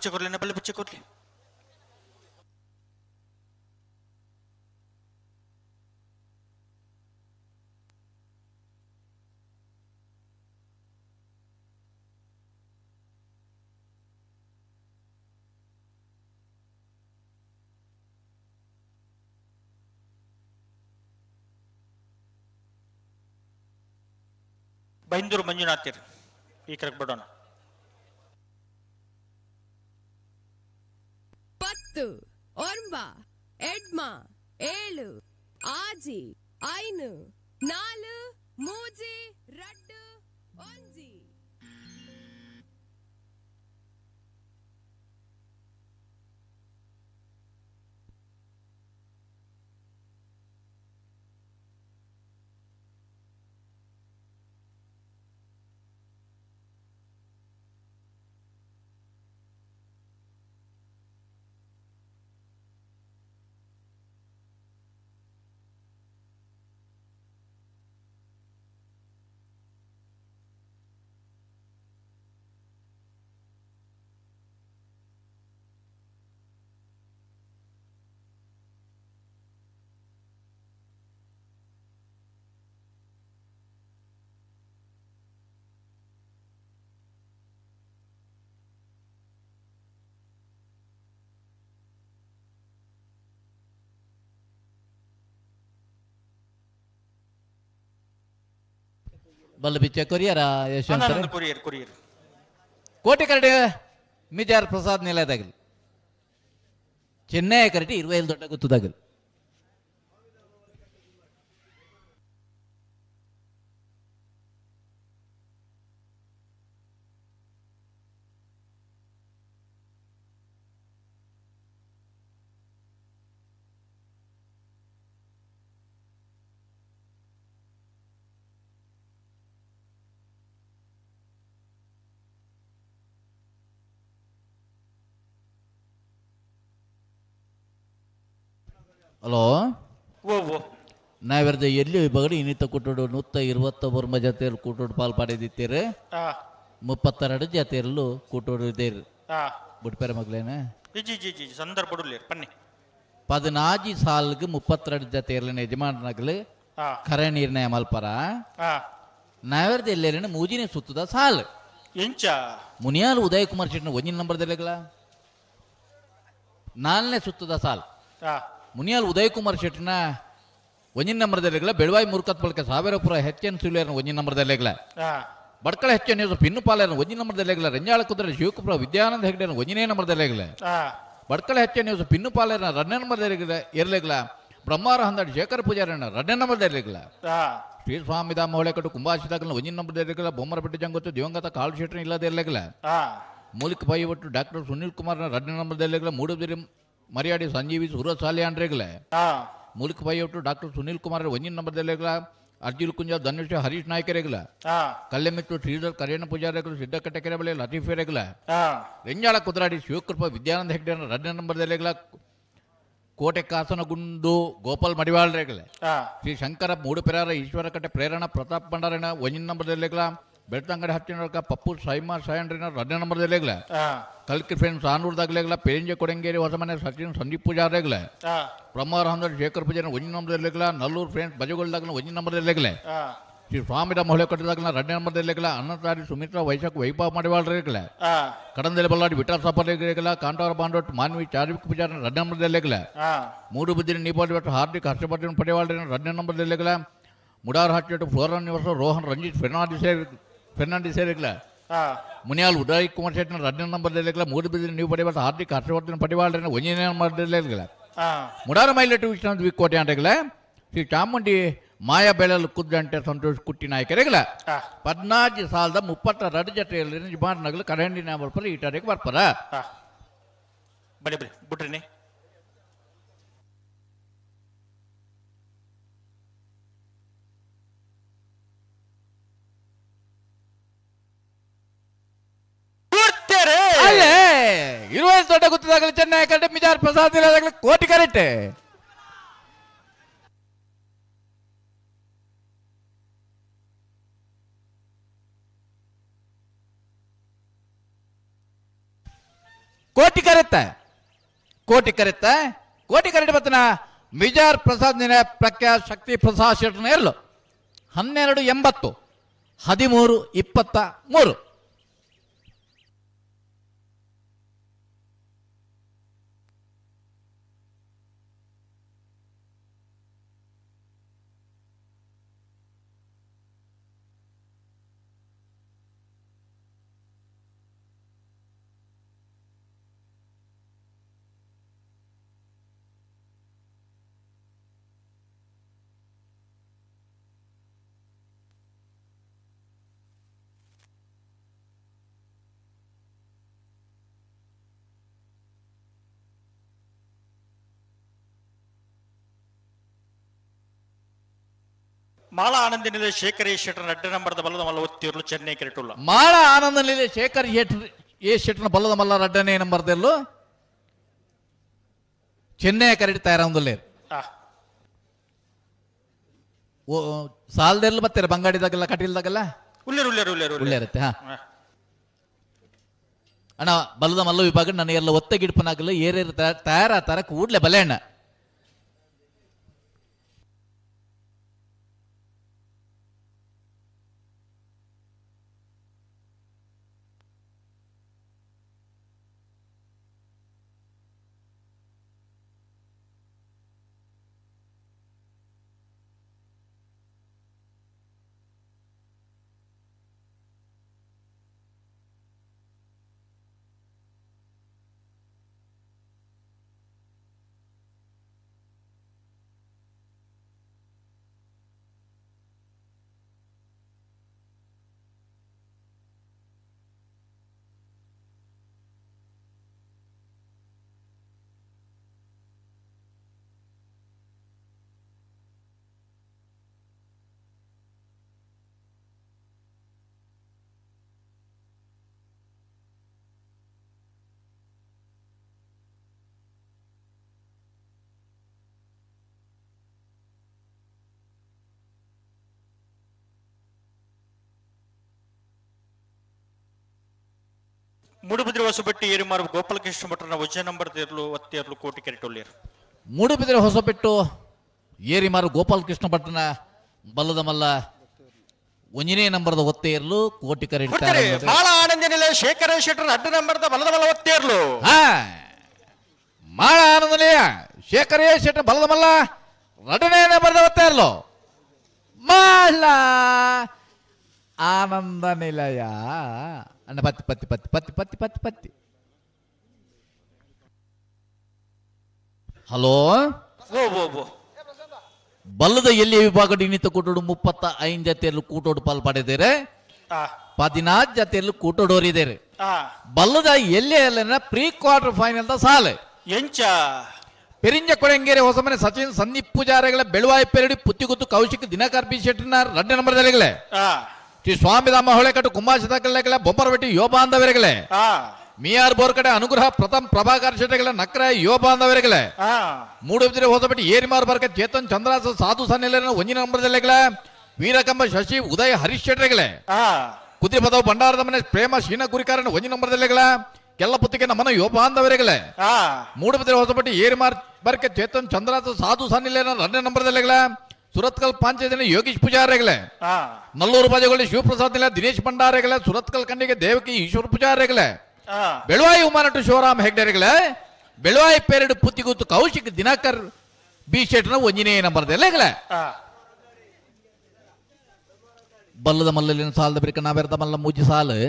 ಬಿಚ್ಚೆ ಕೊರ್ಲಿ, ಬಲ್ಲೆ ಬಿಚ್ಚೆ ಕೊರ್ಲಿ. ಬೈಂದೂರು ಮಂಜುನಾಥರ್ ಈ ಕರೆಕ್ಟ್ ಬಿಡೋಣ. 10 9 8 7 6 5 4 3 2 1. ಬಲ್ಲ ಬಿಚ್ಚ ಕೊರಿಯರ ಯಶವಂತ ಕೊರಿಯರ್ ಕೊರಿಯರ್ ಕೋಟೆ ಕರಡಿ ಮಿಜಾರ್ ಪ್ರಸಾದ್ ನಿಲಯದಾಗಲಿ ಚೆನ್ನೈ ಕರಟಿ ಇರುವೈಲ್ ದೊಡ್ಡ ಗುತ್ತದಾಗಲಿ. ಹಲೋ ಓ ನಾವೆರ್ದ ಎಲ್ಲಿ ಬಗಡಿ ಇನ್ನಿತ ಕುಟ್ಟೋಡು 129 ಜಾತಿಯರು ಕೂಟೋಡು ಪಾಲ್ ಪಡೆದಿತ್ತೀರಿ. 32 ಜಾತಿಯರಲ್ಲೂ ಕೂಟೋಡು ಇದ್ದೀರಿ. ಬುಡ್ಪೇರ ಮಗಳೇನ ಜಿ ಜಿ ಜಿ ಸಂದರ್ಭ ಪನ್ನಿ 14 ಸಾಲ್ಗೆ 32 ಜಾತಿಯರ್ಲಿನ ಯಜಮಾನನಾಗಲಿ ಖರೆ ನಿರ್ಣಯ ಮಲ್ಪರ. ನಾವೆರ್ದ ಎಲ್ಲೇರಿನ ಮೂಜಿನೇ ಸುತ್ತದ ಸಾಲ್ ಎಂಚ ಮುನಿಯಾಲ್ ಉದಯ್ ಕುಮಾರ್ ಶೆಟ್ಟಿನ ಒಂದಿನ ನಂಬರ್ದಲ್ಲೆಗಳ 4ನೇ ಸುತ್ತದ ಸಾಲ್ ಮುನಿಯಾಲ್ ಉದಯ್ ಕುಮಾರ್ ಶೆಟ್ಟಿನ ಒಂದಿನ ನಂಬರ್ದಲ್ಲೆಗಳ ಬೆಳವಾಯಿ ಮುರ್ಕತ್ ಬಳಕೆ ಸಾವಿರಪುರ ಹೆಚ್ ಎನ್ ಸುಲಿಯರ್ನ ಒಂದಿನ ನಂಬರ್ದಲ್ಲೆಗಳ ಬಡ್ಕಳ ಹೆಚ್ ಎನ್ ಯೂಸಫ್ ಪಿನ್ನುಪಾಲರ್ನ ಒಂದಿನ ನಂಬರ್ದಲ್ಲೆಗಳ ರಂಜಾಳ ಕುದುರೆ ಶಿವಕುಪ್ರ ವಿದ್ಯಾನಂದ ಹೆಗ್ಡೆನ ಒಂದಿನೇ ನಂಬರ್ದಲ್ಲೆಗಳ ಬಡ್ಕಳ ಹೆಚ್ ಎನ್ ಯೂಸಫ್ ಪಿನ್ನುಪಾಲರ್ನ ರಡ್ನೇ ನಂಬರ್ದಲ್ಲೆಗಳ ಇರ್ಲೆಗಳ ಬ್ರಹ್ಮಾರ ಹಂದಾಡಿ ಶೇಖರ್ ಪೂಜಾರನ ರಡ್ನೇ ನಂಬರ್ದಲ್ಲೆಗಳ ಶ್ರೀ ಸ್ವಾಮಿಧಾಮ ಹೊಳೆಕಟ್ಟು ಕುಂಭಾಶಿದಾಗಲ ಒಂದಿನ ನಂಬರ್ದಲ್ಲೆಗಳ ಬೊಮ್ಮರಪಟ್ಟಿ ಜಂಗೊತ್ತು ದಿವಂಗತ ಕಾಳು ಶೆಟ್ಟರ್ ಇಲ್ಲದೆ ಇರ್ಲೆಗಳ ಮೂಲಿಕ ಬಾಯಿ ಒಟ್ಟು ಡಾಕ್ಟರ್ ಸುನೀಲ್ ಕುಮಾರ್ನ ರಡ್ನೇ ನಂಬರ್ದಲ್ಲೆಗಳ ಮೂಡುಬಿದಿರೆ ಮರ್ಯಾಡಿ ಸಂಜೀವಿ ಸೂರಜ್ ಸಾಲಿಯಾಂಡ್ರೆಗಳ ಮೂಲಿಕ ಬಾಯಿ ಒಟ್ಟು ಡಾಕ್ಟರ್ ಸುನೀಲ್ ಕುಮಾರ್ ಒಂದಿನ ನಂಬರ್ದಲ್ಲೆಗಳ ಅರ್ಜುನ್ ಕುಂಜ ಧನುಷ್ ಹರೀಶ್ ನಾಯ್ಕರೆಗಳ ಕಲ್ಲೆಮಿತ್ತು ಶ್ರೀಧರ್ ಕರೇಣ ಪೂಜಾರಿಗಳು ಸಿದ್ದಕಟ್ಟೆ ಕೆರೆಬಳೆ ಲತೀಫೆರೆಗಳ ರೆಂಜಾಳ ಕುದರಾಡಿ ಶಿವಕೃಪ ವಿದ್ಯಾನಂದ ಹೆಗ್ಡೆ ರಡ್ನೇ ನಂಬರ್ದಲ್ಲೆಗಳ ಕೋಟೆ ಕಾಸನಗುಂಡು ಗೋಪಾಲ್ ಮಡಿವಾಳ್ರೆಗಳ ಶ್ರೀ ಶಂಕರ ಮೂಡುಪೆರಾರ ಈಶ್ವರಕಟ್ಟೆ ಪ್ರೇರಣ ಪ್ರತಾಪ್ ಭಂಡಾರನ ಒಂದಿನ ನಂಬರ್ದಲ್ಲೆಗಳ ಬೆಳ್ತಂಗಡಿ ಹತ್ತಿನ ಪಪ್ಪು ಸೈಮಾ ಸಾಯಂಡ್ರಿನ ರಡ್ನೇ ನಂಬರ್ದಲ್ಲೆಗಳ ಕಲ್ಕಿ ಫ್ರೆಂಡ್ಸ್ ಆನೂರ್ದಾಗ್ಲೆಗಳ ಪೇಂಜೆ ಕೊಡಂಗೇರಿ ಹೊಸಮನೆ ಸಚಿನ್ ಸಂದೀಪ್ ಪೂಜಾರ್ರೆಗಳ ಬ್ರಹ್ಮಾರ ಹಂದರ್ ಶೇಖರ್ ಪೂಜಾರಿ ಒಂದಿನ ನಂಬರ್ದಲ್ಲೆಗಳ ನಲ್ಲೂರು ಫ್ರೆಂಡ್ಸ್ ಬಜಗೊಳ್ದಾಗಲ ಒಂದಿನ ನಂಬರ್ದಲ್ಲೆಗಳ ಶ್ರೀ ಸ್ವಾಮಿದ ಮಹಿಳೆ ಕಟ್ಟದಾಗಲ ರಡ್ನೇ ನಂಬರ್ದಲ್ಲೆಗಳ ಅನ್ನತಾರಿ ಸುಮಿತ್ರಾ ವೈಶಾಖ ವೈಭವ ಮಡಿವಾಳ್ರೆಗಳ ಕಡಂದಲೆ ಬಲ್ಲಾಡಿ ವಿಠಾಲ್ ಸಪರ್ಲೆಗಳ ಕಾಂತಾರ ಬಾಂಡೋಟ್ ಮಾನ್ವಿ ಚಾರ್ವಿಕ್ ಪೂಜಾರಿ ರಡ್ನೇ ನಂಬರ್ದಲ್ಲೆಗಳ ಮೂಡುಬಿದಿರೆ ನೀಪಾಡಿ ಭಟ್ ಹಾರ್ದಿಕ್ ಹರ್ಷವರ್ಧನ್ ಪಡೆವಾಳ್ರಿನ ರಡ್ನೇ ನಂಬರ್ದಲ್ಲೆಗಳ ಮುಡಾರ್ ಹಚ್ಚೆಟ್ಟು ಫ್ಲೋರಾ ನಿವಾಸ ರೋಹನ್ ರಂಜಿತ್ ಫೆರ್ನಾಂಡಿಸ್ ಸೇರಿಗಳ ಮುನಿಯಾಲ್ ಉದಯ್ ಕುಮಾರ್ ಶೆಟ್ಟಿನ ರಡ್ನೇ ನಂಬರ್ದಲ್ಲೆಗಳ ಮೂಡುಬಿದಿರೆ ನೀವು ಪಡೆಯುವ ಹಾರ್ದಿಕ್ ಹರ್ಷವರ್ಧನ್ ಪಡಿವಾಳ್ರಿನ ಒಂದನೇ ನಂಬರ್ದಲ್ಲೆಗಳ ಮುಡಾರ ಮೈಲಟ್ಟು ವಿಶ್ವನಾಥ್ ವಿಕೋಟೆ ಅಂಟಗಳ ಶ್ರೀ ಚಾಮುಂಡಿ ಮಾಯಾ ಬೆಳಲು ಕುದ್ದಂಟೆ ಸಂತೋಷ್ ಕುಟ್ಟಿ ನಾಯಕರಿಗಳ 14 ಸಾಲದ 32 ಜೊತೆಯಲ್ಲಿ ಯಜಮಾನಗಳು ಕರೆಂಡಿನ ಬರ್ಪರ ಈ ತಾರೀಕು ಬರ್ಪರ. ಬಲೆ ಬಲೆ ಬಿಟ್ರಿನಿ ಅಲ್ಲೇ ಇರುವ ದೊಡ್ಡ ಗುತ್ತದಾಗಲಿ ಚೆನ್ನೈ ಕರೆಕ್ಟ್ ಮಿಜಾರ್ ಪ್ರಸಾದ್ ಇಲ್ಲದಾಗಲಿ ಕೋಟಿ ಕರೆಕ್ಟ್. ಕೋಟಿ ಕರೆತ್ತ ಕೋಟಿ ಕರೆತ್ತ ಕೋಟಿ ಕರೆಟ್ ಬತ್ತನ ಮಿಜಾರ್ ಪ್ರಸಾದ್ ನಿನ ಪ್ರಖ್ಯಾತ್ ಶಕ್ತಿ ಪ್ರಸಾದ್ ಶೆಟ್ಟನ ಇರಲು 12.80 13.23. ಮಾಳ ಆನಂದಿನಿಲೆ ಶೇಖರ್ ಶೆಟ್ಟರ್ ಅಡ್ಡ ನಂಬರ್ದ ಬಲದ ಮಲ್ಲ ಒತ್ತಿರ್ಲು ಚೆನ್ನೈ ಕೆರೆಟುಲ್ಲ. ಮಾಳ ಆನಂದನಿಲೆ ಶೇಖರ್ ಎ ಶೆಟ್ಟರ್ನ ಬಲದ ಮಲ್ಲ ರಡ್ಡನೇ ನಂಬರ್ದಲ್ಲೂ ಚೆನ್ನೈ ಕರೆಟ್ ತಯಾರಾಂದುಲ್ಲೇರು. ಓ ಸಾಲದೆಲ್ಲ ಬರ್ತಾರೆ ಬಂಗಾಡಿದಾಗೆಲ್ಲ ಕಟೀಲ್ದಾಗೆಲ್ಲ ಉಲ್ಲೇರು ಉಲ್ಲೇರು ಉಲ್ಲೇರು ಉಳ್ಳೇರತ್ತೆ. ಹಾ ಅಣ್ಣ ಬಲದ ಮಲ್ಲ ವಿಭಾಗ ನನ್ನ ಎಲ್ಲ ಒತ್ತ ಗಿಡ್ಪನಾಗಲ್ಲ ಏರೇರು ತಯಾರಾತಾರ ಕೂಡ್ಲೆ ಬಲೆ ಅಣ್ಣ. ಮೂಡುಬಿದಿರೆ ಹೊಸಬೆಟ್ಟು ಏರಿಮಾರು ಗೋಪಾಲಕೃಷ್ಣ ಭಟ್ರನ ವಜ ನಂಬರ್ ತೇರ್ಲು ಒತ್ತೇರ್ಲು ಕೋಟಿ ಕೆರೆಟೊಲ್ಲೇರು. ಮೂಡುಬಿದಿರೆ ಹೊಸಬೆಟ್ಟು ಏರಿಮಾರು ಗೋಪಾಲಕೃಷ್ಣ ಭಟ್ರನ ಬಲ್ಲದ ಮಲ್ಲ ಒಂಜನೇ ನಂಬರ್ದ ಒತ್ತೇರ್ಲು ಕೋಟಿ ಕರೆಟ್ ಮಾಳ ಆನಂದನಿಲೆ ಶೇಖರ ಶೆಟ್ಟರ್ ಅಡ್ಡ ನಂಬರ್ದ ಬಲದ ಮಲ್ಲ ಒತ್ತೇರ್ಲು. ಮಾಳ ಆನಂದನಿಲೆಯ ಶೇಖರ ಶೆಟ್ಟರ್ ಬಲದ ಮಲ್ಲ ಎರಡನೇ ನಂಬರ್ದ ಒತ್ತೇರ್ಲು ಮಾಳ ಆನಂದ ನಿಲಯ ಅಣ್ಣ ಪತ್ತಿ ಪತ್ತಿ ಪತ್ತಿ ಪತ್ತಿ ಪತ್ತಿ ಪತ್ತಿ ಪತ್ತಿ. ಹಲೋ ಬಲ್ಲದ ಎಲ್ಲಿ ವಿಭಾಗ ಇನ್ನಿತ ಕೂಟೋಡು 35 ಜತೆಯಲ್ಲೂ ಕೂಟೋಡು ಪಾಲ್ ಪಡೆದಿದ್ದಾರೆ, 14 ಜತೆಯಲ್ಲೂ ಕೂಟೋಡೋರಿದ್ದಾರೆ. ಬಲ್ಲದ ಎಲ್ಲಿ ಅಲ್ಲ ಪ್ರೀ ಕ್ವಾರ್ಟರ್ ಫೈನಲ್ the ಸಾಲೆ ಎಂಚ ಪೆರಿಂಜ ಕೊಡಂಗೇರಿ ಹೊಸಮನೆ ಸಚಿನ್ ಸಂದೀಪ್ ಪೂಜಾರಿಗಳ ಬೆಳುವಾಯಿ ಪೆರಡಿ ಪುತ್ತಿಗುತ್ತು ಕೌಶಿಕ್ ದಿನಕರ್ ಬಿ ಶೆಟ್ಟಿನ 2 ನಂಬರ್ ದಲೆಗಳೇ, ಶ್ರೀ ಸ್ವಾಮಿಧಾಮ ಹೊಳೆಕಟ್ಟು ಕುಂಬಾಶಿತಕಲೆಗಳ ಬೊಬ್ಬರಬೆಟ್ಟಿ ಯೋಬಾಂಧವರೆಗಳೇ, ಮಿಯಾರ್ ಬೋರ್ಕಡೆ ಅನುಗ್ರಹ ಪ್ರಥಮ್ ಪ್ರಭಾಕರ್ ಶೆಟ್ಟೆಗಳ ನಕ್ರ ಯೋಬಾಂಧವರೆಗಳೇ, ಮೂಡುಬಿದಿರೆ ಹೊಸಬೆಟ್ಟಿ ಏರಿಮಾರ್ ಬರ್ಕ ಚೇತನ್ ಚಂದ್ರಾಸ ಸಾಧು ಸನ್ನೆಲ 1 ನಂಬರ್ ದಲೆಗಳ ವೀರಕಂಬ ಶಶಿ ಉದಯ ಹರೀಶ್ ಶೆಟ್ಟೆಗಳೇ, ಕುದುರೆ ಪದವು ಭಂಡಾರದ ಮನೆ ಪ್ರೇಮ ಶೀನ ಗುರಿಕಾರನ 1 ನಂಬರ್ ದಲೆಗಳ ಕೆಲ್ಲ ಪುತ್ತಿಗೆ ನಮ್ಮನ ಯೋಬಾಂಧವರೆಗಳೇ, ಮೂಡುಬಿದಿರೆ ಹೊಸಬೆಟ್ಟಿ ಏರಿಮಾರ್ ಬರ್ಕ ಚೇತನ್ ಚಂದ್ರಾಸ ಸಾಧು ಸನ್ನಿಲೇನ 2 ನಂಬರ್ ದಲೆಗಳ ಸುರತ್ಕಲ್ ಪಾಂಚಜನ ಯೋಗೀಶ್ ಪೂಜಾರಿಗಳೇ, ನಲ್ಲೂರು ಬಾಜುಗಳು ಶಿವಪ್ರಸಾದ್ ನಿಲ ದಿನೇಶ್ ಭಂಡಾರಿಗಳೇ, ಸುರತ್ಕಲ್ ಖಂಡಿಗೆ ದೇವಕಿ ಈಶ್ವರ ಪೂಜಾರಿಗಳೇ, ಬೆಳುವಾಯಿ ಉಮಾನಟು ಶಿವರಾಮ್ ಹೆಗ್ಡೆರಿಗಳೇ, ಬೆಳುವಾಯಿ ಪೇರಡು ಪುತ್ತಿಗುತ್ತು ಕೌಶಿಕ್ ದಿನಕರ್ ಬಿ ಶೆಟ್ನ 1ನೇ ನಂಬರ್ ದೆಲೆಗಳೇ. ಬಲ್ಲದ ಮಲ್ಲಲಿನ ಸಾಲದ ಬೆರಿಕ ನಾವೆರ್ದ ಮಲ್ಲ ಮೂಜಿ ಸಾಲು,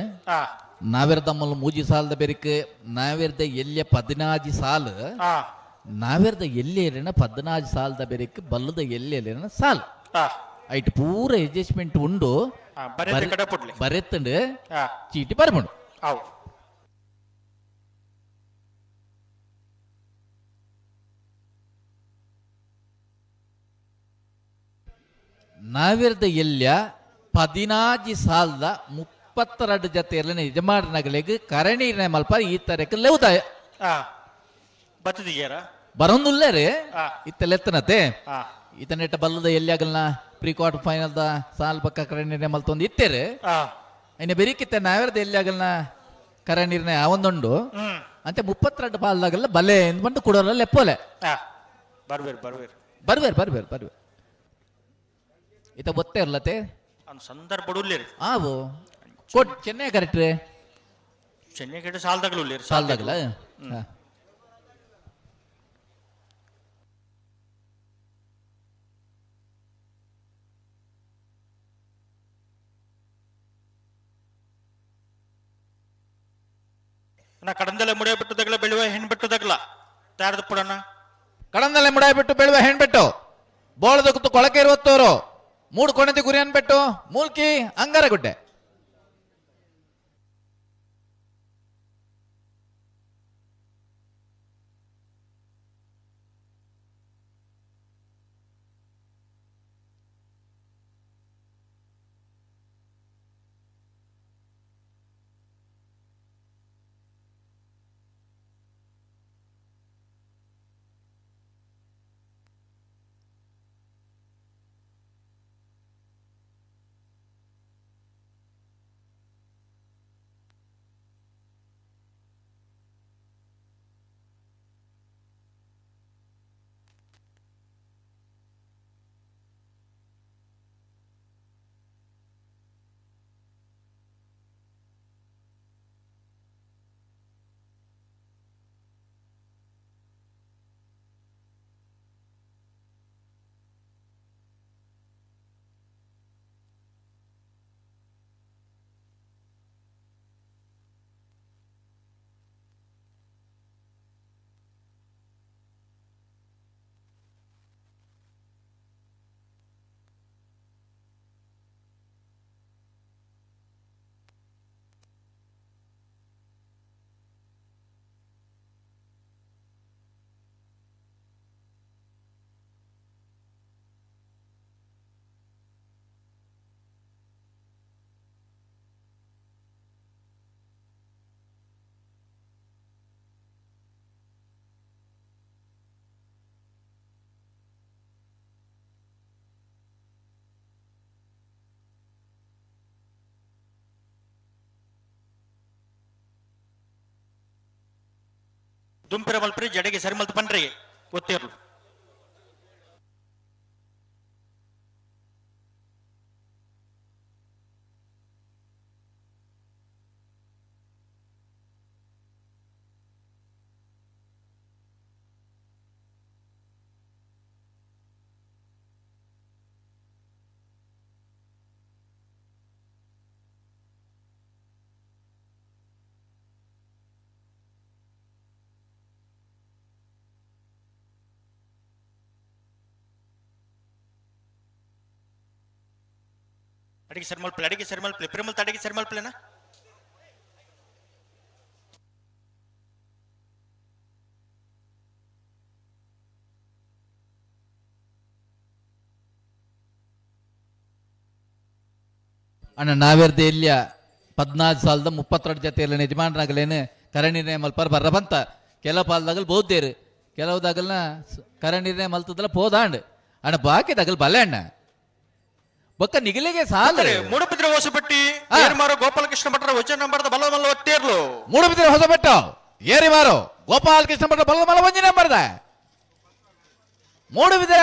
ನಾವೆರ್ದ ಮಲ್ಲ ಮೂಜಿ ಸಾಲದ ಬೆರಿಕ ನಾವೆರ್ದ ಎಲ್ಲಿಯ 14 ಸಾಲು, ನಾವೆರ್ದ ಎಲ್ಲೇರಿನ 14 ಸಾಲದ ಬೆರಿಕ್ ಬಲ್ಲದ ಎಲ್ಲೇರಿನ ಸಾಲು ಐಟ್ ಪೂರ ಅಡ್ಜಸ್ಟ್ಮೆಂಟ್ ಉಂಡು ಬರೆತ್ತಂಡು ಚೀಟಿ ಬರ್ಮುಂಡು. ನಾವೆರ್ದ ಎಲ್ಲಿಯ 14 ಸಾಲದ 32 ಜತೆಯಲ್ಲಿ ಯಜಮಾನಗಳಿಗೆ ಕರಣೀರ್ನ ಮಲ್ಪ ಈ ತರಕ್ಕೆ ಲೆವುದಾಯ ಬರೋದಿಲ್ಲ ರೀ ಇತ್ತೆಲ್ಲ ಎತ್ತನತೆ ಇತನೆಟ್ಟ ಬಲ್ಲದ ಎಲ್ಲಿ ಆಗಲ್ನ ಪ್ರೀ ಕ್ವಾರ್ಟರ್ ಫೈನಲ್ the ಸಾಲ್ ಪಕ್ಕ ಕರಣೀರ್ನ ಮಲ್ತೊಂದು ಇತ್ತೇರೆ ಇನ್ನು ಬೆರಿಕಿತ್ತೆ ನಾವೆರ್ದ ಎಲ್ಲಿ ಆಗಲ್ನ ಕರಣೀರ್ನ ಯಾವೊಂದುಂಡು. ಅಂಚೆ 32 ಪಾಲ್ದಾಗಲ್ಲ ಬಲೆ ಬಂದು ಕುಡೋಲ್ಲ ಲೆಪ್ಪೋಲೆ. ಬರ್ವೇರು ಬರ್ವೇರು ಬರ್ವೇರು ಬರ್ವೇರು ಬರ್ವೇರು ಇತ ಗೊತ್ತೇ ಇರ್ಲತ್ತೆ ಸಂದರ್ಭ ಉಲ್ಲೇರಿ. ಆವು ಕೊಟ್ ಚೆನ್ನೈ ಕರೆಕ್ಟ್ ರೀ. ಚೆನ್ನೈ ಕಡೆ ಸಾಲ್ದಾಗಲು ಉಲ್ಲೇರಿ. ಸಾಲ್ದಾಗಲ. ನಾ ಕಡಂದಲೆ ಮುಡಿಯ ಬಿಟ್ಟು ದಗಲ ಬೆಳುವ ಹೆಣ್ ಬಿಟ್ಟು ದಗಲ ತಯಾರದ ಪುಡಣ. ಕಡಂದಲೆ ಮುಡಿಯ ಬಿಟ್ಟು ಬೆಳುವ ಹೆಣ್ಬಿಟ್ಟು ಬೋಳದ ಕುತ್ತು ಕೊಳಕೆ ಇರುವತ್ತೋರು ಮೂಡು ಕೊಣತಿ ಗುರಿ ಅನ್ಬಿಟ್ಟು ಮೂಲ್ಕಿ ಅಂಗಾರಗುಡ್ಡೆ. ದುಂಪಿರ ಮಲ್ಪರಿ ಜಡೆಗೆ ಸರಿ ಮಲ್ತು ಪನ್ರಿ ಗೊತ್ತಿರ್ಲು. ಅಡಿಗೆ ಸರಿ ಮಲ್ಪಲೆ ಅಡಿಗೆ ಸರಿ ಮಲ್ಪಲೆ ಪ್ರೇಮಲ್ ಅಡಿಗೆ ಸರಿ ಮಲ್ಪಲೆನಾ. ಅಣ್ಣ ನಾವೇರ್ದ ಎಲ್ಲಿಯ 14 ಸಾಲದ 32 ಜೊತೆಯಲ್ಲಿ ಯಜಮಾನರಾಗಲೇನು ಕರೆ ನಿರ್ಣಯ ಮಲ್ಪರ್ ಬರ್ರ ಬಂತ. ಕೆಲವು ಪಾಲ್ದಾಗಲ್ ಬೋದ್ದೇರು ಕೆಲವು ದಾಗಲ್ನ ಕರೆ ನಿರ್ಣಯ ಮಲ್ತದಲ್ಲ ಪೋದಾಂಡ್ ಅಣ್ಣ ಬಾಕಿ ದಾಗಲ್ ಬಲೆ ಅಣ್ಣ ಬೊಕ್ಕ ನಿಗಲಿಗೆ ಸಾಲ. ಮೂಡುಬಿದ್ರೆ ಹೊಸಬೆಟ್ಟಿ ಏರಿಮಾರು ಗೋಪಾಲಕೃಷ್ಣ ಭಟ್ರ ವಚನ ನಂಬರ್ದ ಬಲ ಮಲ್ಲ ಒತ್ತೇರ್ಲು. ಮೂಡುಬಿದ್ರೆ ಹೊಸಬೆಟ್ಟು ಏರಿಮಾರು ಗೋಪಾಲಕೃಷ್ಣ ಭಟ್ರ ಬಲ ಮಲ್ಲ ಒಂಜಿ ನಂಬರ್ದ ಮೂಡುಬಿದ್ರೆ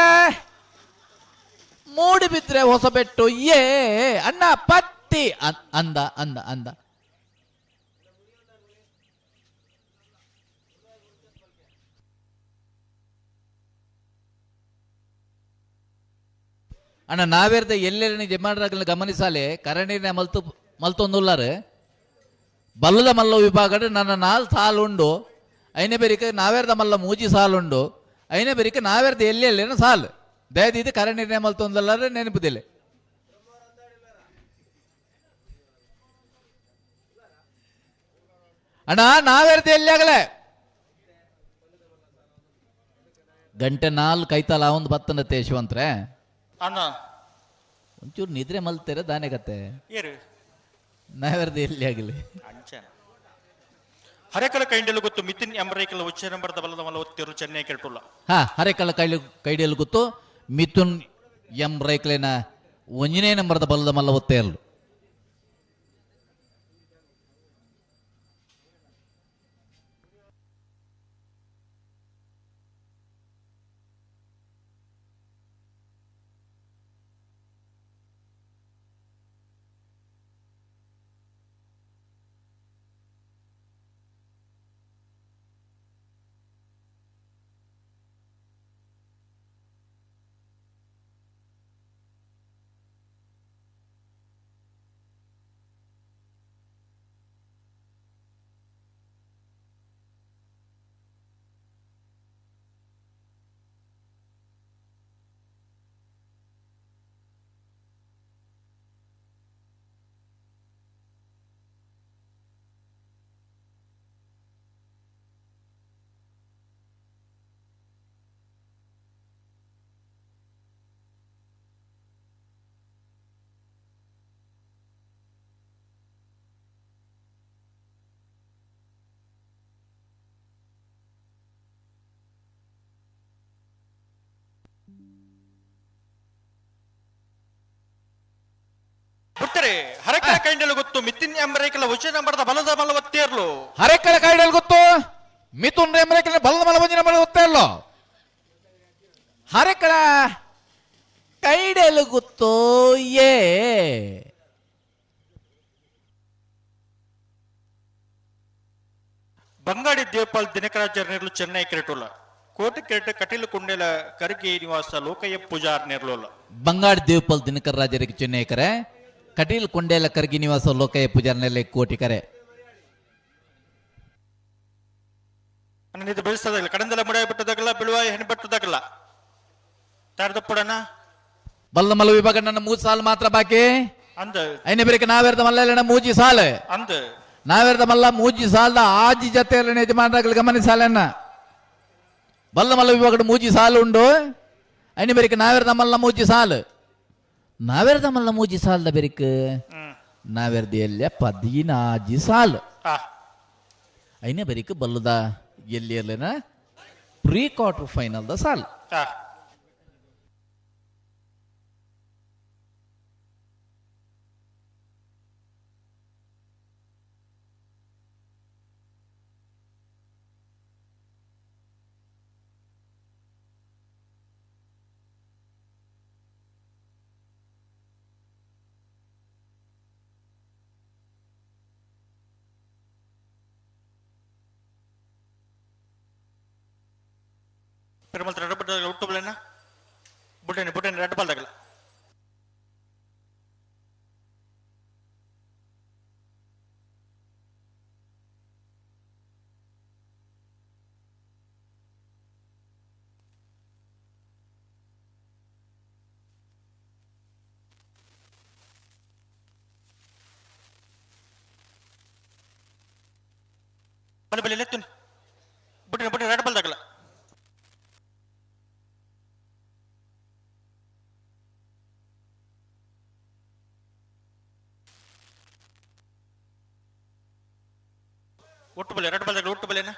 ಮೂಡುಬಿದ್ರೆ ಹೊಸಬೆಟ್ಟು ಏ ಅಣ್ಣ ಪತ್ತಿ ಅಂದ ಅಂದ ಅಂದ. ಅಣ್ಣ ನಾವೇರ್ದ ಎಲ್ಲೆಲ್ಲಿ ಜಮಾನರಾಗಲ ಗಮನಿಸಾಲೆ ಕರಣಿನ ಮಲ್ತು ಮಲ್ತೊಂದುಲ್ಲಾರು ಬಲ್ಲದ ಮಲ್ಲ ವಿಭಾಗ ನನ್ನ 4 ಸಾಲುಂಡು ಐನೇ ಬೇರಿಕ ನಾವೇರ್ದ ಮಲ್ಲ 3 ಸಾಲುಂಡು ಐನೇ ಬೇರಿಕ ನಾವೇರ್ದ ಎಲ್ಲಿ ಎಲ್ಲೇನ ಸಾಲು ದಯದಿದ್ದು ಕರಣಿನ ಮಲ್ತೊಂದುಲ್ಲಾರೆ ನೆನಪುದಿಲ್ಲ. ಅಣ್ಣ ನಾವೇರ್ದ ಎಲ್ಲಿ ಆಗಲೇ ಗಂಟೆ 4 ಕೈತಲ್ಲ ಒಂದು ಬತ್ತನತ್ತೆ ಯಶವಂತ್ರೆ ಅಣ್ಣ ಒಂಚೂರು ನಿದ್ರೆ ಮಲ್ತೇರೆ ದಾನೆಗತ್ತೆ ಏರು ನಾವೇರ್ದ ಎಲ್ಲಿ ಆಗಲಿ. ಹರೇಕಲ ಕೈಂಡಲು ಗೊತ್ತು ಮಿತಿನ್ ಎಂಬರೇಕಲ ಉಚ್ಚ ನಂಬರ್ದ ಬಲದ ಮಲ್ಲ ಒತ್ತಿರು ಚೆನ್ನೈ ಕೇಳ್ಟುಲ್ಲ. ಹಾ ಹರೇಕಲ ಕೈಡಿಯಲು ಗೊತ್ತು ಮಿಥುನ್ ಎಂ ರೈಕ್ಲೇನ ಒಂಜನೇ ನಂಬರ್ದ ಬಲದ ಮಲ್ಲ ಒತ್ತೇರ್ಲು. ಬುಡ್ಡೇರೆ ಹರಕಳ ಕೈಂಡಲು ಗೊತ್ತು ಮಿತಿನ್ ಎಂಬರೇಕಲ ಉಚಿತ ನಂಬರ್ದ ಬಲದ ಮಲ ಒತ್ತೇರ್ಲು. ಹರೆಕಳ ಕೈಡಲ್ ಗೊತ್ತು ಮಿಥುನ್ ಎಂಬರೇಕಲ ಬಲದ ಮಲ ಒಂಜಿ ನಂಬರ್ ಗೊತ್ತೇರ್ಲು. ಹರೆಕಳ ಕೈಡಲು ಗೊತ್ತು ಏ ಬಂಗಾಡಿ ದೇವಪಾಲ್ ದಿನಕರಾಜರ್ ನೇರ್ಲು ಚೆನ್ನೈ ಕ್ರಿಕೆಟುಲ್ಲ. ಕೋಟೆ ಕ್ರಿಕೆಟ್ ಕಟೀಲು ಕುಂಡೇಲ ಕರ್ಗಿ ನಿವಾಸ ಲೋಕಯ್ಯ ಪೂಜಾರ್ ನೇರ್ಲುಲ್ಲ. ಬಂಗಾಡಿ ದೇವಪಾಲ್ ದಿನಕರ್ ರಾಜರಿಗೆ ಚೆನ್ನೈ ಕರೆ, ಕಟೀಲ್ ಕೊಂಡೇಲ ಕರ್ಗಿ ನಿವಾಸ ಲೋಕಯ್ಯ ಪೂಜಾರ್ ನೆಲೆ ಕೋಟಿ ಕರೆ. ಇದು ಬೆಳೆಸೋದಾಗಲ್ಲ ಕಡಂದೆಲ್ಲ ಮುಡಿಯ ಬಿಟ್ಟದಾಗಲ್ಲ ಬಿಳುವ ಹೆಣ್ಣು ಬಿಟ್ಟದಾಗಲ್ಲ ತಾರದಪ್ಪಡಣ. ಬಲ್ಲ ಮಲ್ಲ ವಿಭಾಗ ನನ್ನ 3 ಸಾಲು ಮಾತ್ರ ಬಾಕಿ. ಅಂದ ಐನೇ ಬೇರೆ ನಾವೇರ್ದ ಮಲ್ಲ ಮೂಜಿ ಸಾಲು ಅಂದ ನಾವೇರ್ದ ಮಲ್ಲ ಮೂಜಿ ಸಾಲದ ಆಜಿ ಜತೆಯಲ್ಲಿ ಯಜಮಾನರಾಗಲಿ ಗಮನಿಸಾಲನ್ನ. ಬಲ್ಲ ಮಲ್ಲ ವಿಭಾಗ ಮೂಜಿ ಸಾಲು ಉಂಡು. ಐನೇ ಬೇರೆ ನಾವೇರ್ದ ಮಲ್ಲ ಮೂಜಿ ಸಾಲು ನಾವೇರ್ದ ಮಲ್ಲ ಮೂಜಿ ಸಾಲದ ಬೆರಿಕ್ ನಾವೇರ್ದ ಎಲ್ಲ 14 ಸಾಲು ಐನೇ ಬೆರಿಕ್ ಬಲ್ಲದ ಎಲ್ಲಿ ಇರ್ಲೇನ ಪ್ರೀ ಕ್ವಾರ್ಟರ್ ಫೈನಲ್ the ಸಾಲು. ಪೆರುಮಲ್ ರೆಡ್ ಬಡ್ಡ ಹುಟ್ಟು ಬಲೇನ ಬುಡ್ಡೇನೆ ಬುಡ್ಡೇನೆ ರೆಡ್ ಬಾಲ್ದಾಗಲ್ಲ. ಬಲೆ ಬಲೆ ಲೆತ್ತುನಿ ಬುಡ್ಡೇನೆ ಬುಡ್ಡೇನೆ ರೆಡ್ ಬಾಲ್ದಾಗಲ್ಲ. ಒಟ್ಟು ಬಲೆ ಎರಡು ಬಲ್ದಾಗ ಒಟ್ಟು ಬಲೆನಾ.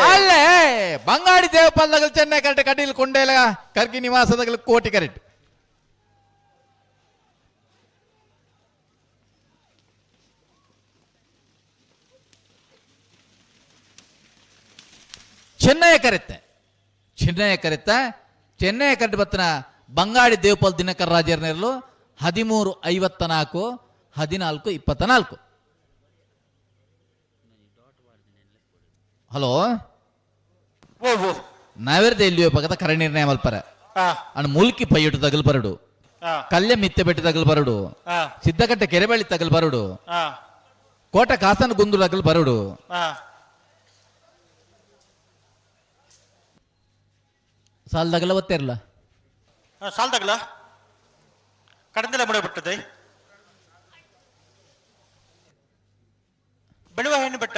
ಅಲ್ಲೇ ಬಂಗಾಡಿ ದೇವಪಾಲದಗಲ್ ಚೆನ್ನೈ ಕರೆಕ್ಟ್, ಕಟೀಲ್ ಕೊಂಡೇಲ ಕರ್ಗಿ ನಿವಾಸದಗಲ್ ಕೋಟಿ ಕರೆಕ್ಟ್. ಚೆನ್ನೈ ಕರೆತ್ತೆ ಚೆನ್ನೈ ಕರೆತ್ತ ಚೆನ್ನೈ ಕರೆಕ್ಟ್ ಬತ್ತನ ಬಂಗಾಡಿ ದೇವಪಾಲ್ ದಿನಕರ್ ರಾಜರ್ನೆರಲು 13:54 14:24. ಹಲೋ ನಾವೇರ್ದ ಎಲ್ಲಿಯೋ ಪಕ್ಕದ ಕರೆ ನಿರ್ಣಯ ಮಲ್ಪರ ಅಣ್ಣ ಮುಲ್ಕಿ ಪೈಯಟು ತಗಲ್ ಬರಡು, ಕಲ್ಯ ಮಿತ್ತೆ ಬೆಟ್ಟ ತಗಲ್ ಬರಡು, ಸಿದ್ದಕಟ್ಟೆ ಕೆರೆಬಳ್ಳಿ ತಗಲ್ ಬರಡು, ಕೋಟ ಕಾಸನ ಗುಂದು ತಗಲ್ ಬರಡು. ಸಾಲದಾಗಲ್ಲ ಒತ್ತೇರ್ಲ ಸಾಲದಾಗಲ್ಲ ಕಡಂದೆಲ್ಲ ಬಿಟ್ಟದೆ ಬೆಳುವ ಹೆಣ್ಣು ಬೆಟ್ಟ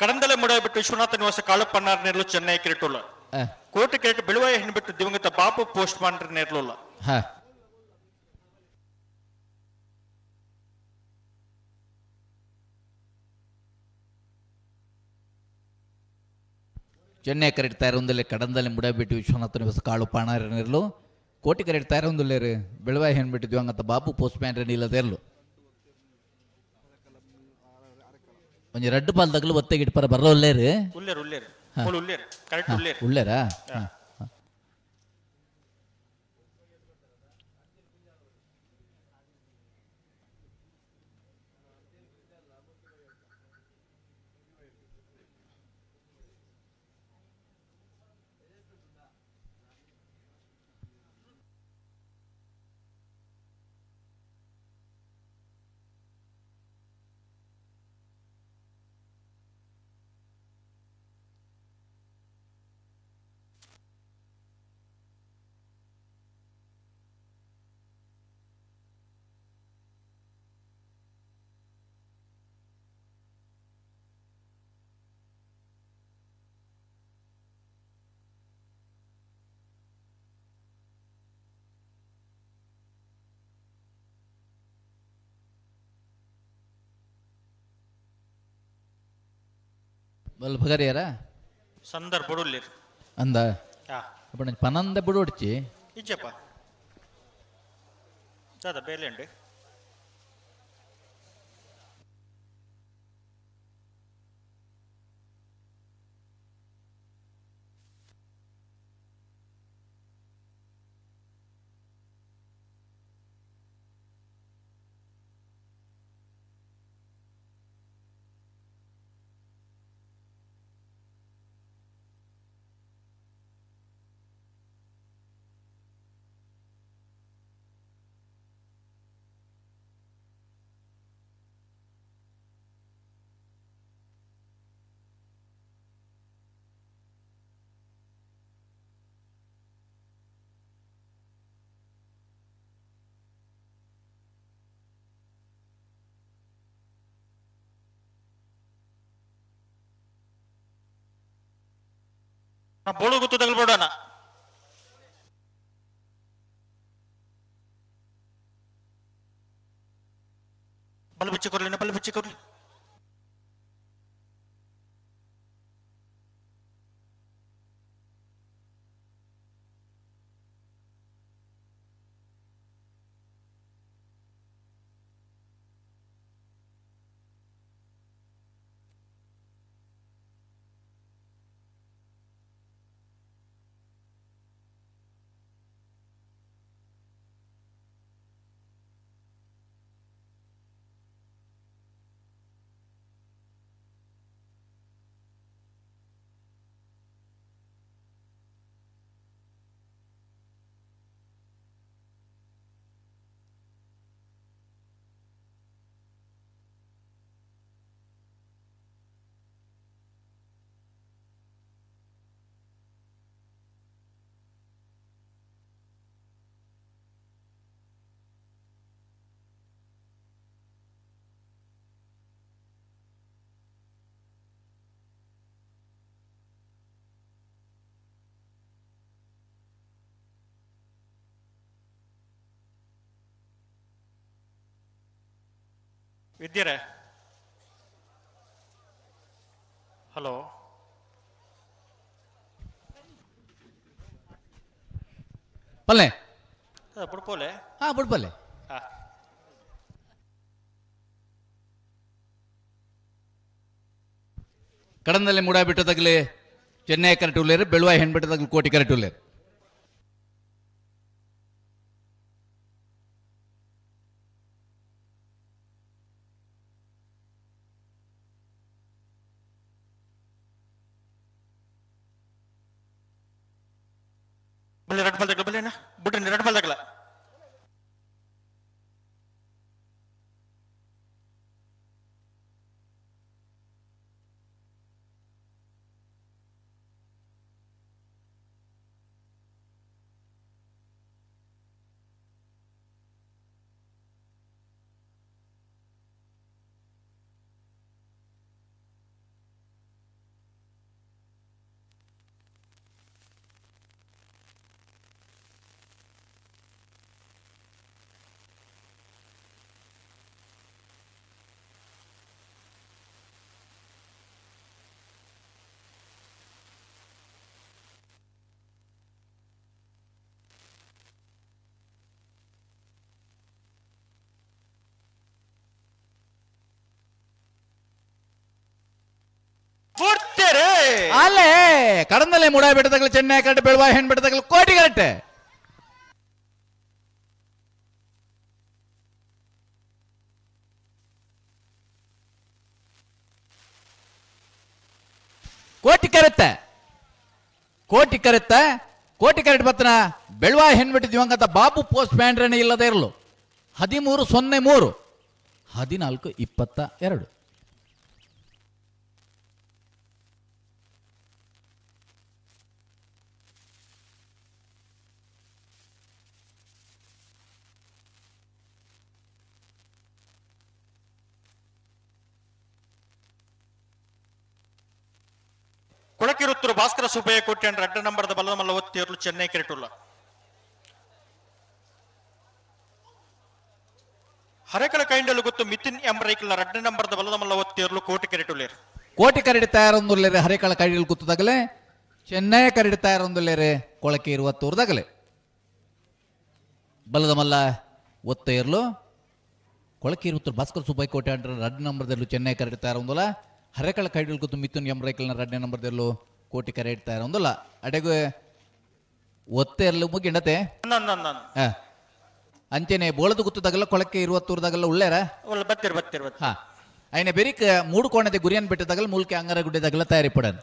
ಕಡಂದಲೆ ಮುಡಾಯ್ಬಿಟ್ಟು ವಿಶ್ವನಾಥ ನಿವಾಸ ಕಾಳುಪಣ್ಣಾರ್ ನೆರಳು ಚೆನ್ನೈ ಕಿರಿಟುಲ್ಲ. ಕೋಟಿ ಕೆರೆಟ್ ಬೆಳುವಾಯ ಹೆಣ್ಬಿಟ್ಟು ದಿವಂಗತ ಬಾಪು ಪೋಸ್ಟ್ ಮಾನ್ ನೇರ್ಲುಲ್ಲ. ಹಾ. ಚೆನ್ನೈ ಕರೆಕ್ಟ್ ತಯಾರೊಂದಲ್ಲೇ ಕಡಂದಲ್ಲಿ ಮುಡಬಿಟ್ಟು ವಿಶ್ವನಾಥನ ನಿವಾಸ ಕಾಳು ಪಾಣಾರನಿರಲು ಕೋಟಿ ಕರೆಕ್ಟ್ ತಯಾರೊಂದುಲ್ಲೇರು ಬೆಳವಾಯಿ ಹೆಣ್ಬಿಟ್ಟಿದ್ವಿ ಹಂಗಂತ ಬಾಬು ಪೋಸ್ಟ್ ಮ್ಯಾನ್ ಇಲ್ಲದೇರ್ಲು ಒಂಜಿ ರಡ್ಡು ಪಾಲ್ ತಗಲು ಒತ್ತೆಗೆ ಇಟ್ಪರ ಬರೋಲ್ಲೇರು. ಉಲ್ಲೇರು ಉಲ್ಲೇರು ಮೂಲು ಉಲ್ಲೇರು ಕರೆಕ್ಟ್ ಉಲ್ಲೇರು. ಉಳ್ಳೇರಾ? ಬಲ್ ಬಗರಿಯಾರ ಸಂದರ್ಭ ಉಲ್ಲೇರು. ಅಂದ ಹಾ. ಅಪ್ಪಣ ಪನಂದ ಬಿಡೋಡ್ಚಿ. ಇಜ್ಜಪ್ಪ ದಾದ ಬೇಲೆ ಉಂಡು. ಬೋಳು ಗೊತ್ತು ತಗಲ್ಬೇಡಣ. ಬಲ್ ಬಿಚ್ಚಿ ಕೊರ್ಲಿ, ಬಲ್ ಬಿಚ್ಚಿ ಕೊರ್ಲಿ. ವಿದ್ಯರೇ, ಹಲೋ. ಪಲ್ಲೆ ಬುಡ್ಪೋಲೆ. ಹಾ ಬುಡ್ಪಲ್ಲೆ. ಹಾ. ಕಡಂದಲ್ಲಿ ಮುಡ ಬಿಟ್ಟು ತಗಲಿ ಚೆನ್ನೈ ಕರೆಕ್ಟ್ ಉಳ್ಳೇರು, ಬೆಳುವಾಯಿ ಹೆಣ್ಬಿಟ್ಟು ತಗಲಿ ಕೋಟಿ ಕರೆಕ್ಟ್ ಉಳ್ಳೇರು. ಬಲ್ಲೆ ರಡ್ ಬಲ್ ತಗಲ ಬಲ್ಲೆ ಅಣ್ಣ ಬಿಡ್ರಿ ರಡ್ ಬಲ್ ತಗಲ. ಅಲ್ಲೇ ಕಡಂದಲೆ ಮುಡಾಯಿ ಬೆಟ್ಟದಗಲು ಚೆನ್ನೈ ಕರೆಕ್ಟ್ ಬೆಳವಾಯಿ ಹೆಣ್ ಬೆಟ್ಟದಗಲು ಕೋಟಿ ಕರೆಕ್ಟ್. ಕೋಟಿ ಕರೆತ್ತೆ ಕೋಟಿ ಕರೆತ್ತ ಕೋಟಿ ಕರೆಕ್ಟ್ ಬತ್ತನ ಬೆಳವಾಯಿ ಹೆಣ್ಬಿಟ್ಟು ದಿವಂಗತ ಬಾಬು ಪೋಸ್ಟ್ ಮ್ಯಾನ್ರನೇ ಇಲ್ಲದೆ ಇರಲು 13:03 14:22. ಕೊಳಕಿರುತ್ತರು ಭಾಸ್ಕರ ಸುಬ್ಬಯ್ಯ ಕೋಟೆ ಅಂಡ್ ರಡ್ಡ ನಂಬರ್ದ ಬಲದ ಮಲ್ಲ ಒತ್ತೇರ್ಲು ಚೆನ್ನೈ ಕೆರೆಟುಲ್ಲ. ಹರೇಕಳ ಕೈಂಡಲು ಗೊತ್ತು ಮಿತಿನ್ ಎಂ ರೈಕಲ್ನ ರಡ್ಡ ನಂಬರ್ದ ಬಲದ ಮಲ್ಲ ಒತ್ತೇರ್ಲು ಕೋಟಿ ಕೆರೆಟುಲ್ಲೇರು. ಕೋಟಿ ಕರಡಿ ತಯಾರೊಂದುಲ್ಲೇರೆ ಹರೇಕಳ ಕೈಡಲ್ ಗುತ್ತದಾಗಲೇ ಚೆನ್ನೈ ಕರಡಿ ತಯಾರೊಂದುಲ್ಲೇರೆ ಕೊಳಕೆ ಇರುವತ್ತೂರ್ದಾಗಲೇ ಬಲದ ಮಲ್ಲ ಒತ್ತೇರ್ಲು ಕೊಳಕೆ ಇರುತ್ತರು ಭಾಸ್ಕರ ಸುಬ್ಬಯ್ಯ ಕೋಟೆ ಅಂಡ್ರ ರಡ್ಡ ನಂಬರ್ದಲ್ಲೂ ಚೆನ್ನೈ ಕರಡಿ ತಯಾರೊಂದುಲ್ಲ. ಹರೇಕಳ ಕೈಡಲ್ ಗೊತ್ತು ಮಿಥುನ್ ಎಂ ರೈಕಲ್ನ ರಡ್ಡ ನಂಬರ್ದಲ್ಲೂ ಕೋಟಿ ಕರೆ ಇಡ್ತಾ ಇರೋಂದಲ್ಲ. ಅಡೆಗೆ ಒತ್ತೆರ್ಲು ಮುಗಿಂಡತೆ ಅಂಚೆನೆ ಬೋಳದ ಗುತ್ತದಾಗಲ್ಲ ಕೊಳಕೆ ಇರುವತ್ತೂರ್ದಾಗಲ್ಲ ಉಳ್ಳೇರ ಬತ್ತಿರ್ ಬತ್ತಿರ್ ಬತ್ತಿರ್. ಹಾ ಐನೆ ಬೆರಿಕ್ ಮೂಡು ಕೋಣದ ಗುರಿಯನ್ ಬಿಟ್ಟದಾಗಲ್ಲ ಮೂಲ್ಕೆ ಅಂಗರ ಗುಡ್ಡೆದಾಗಲ್ಲ ತಯಾರಿ ಪಡನ್.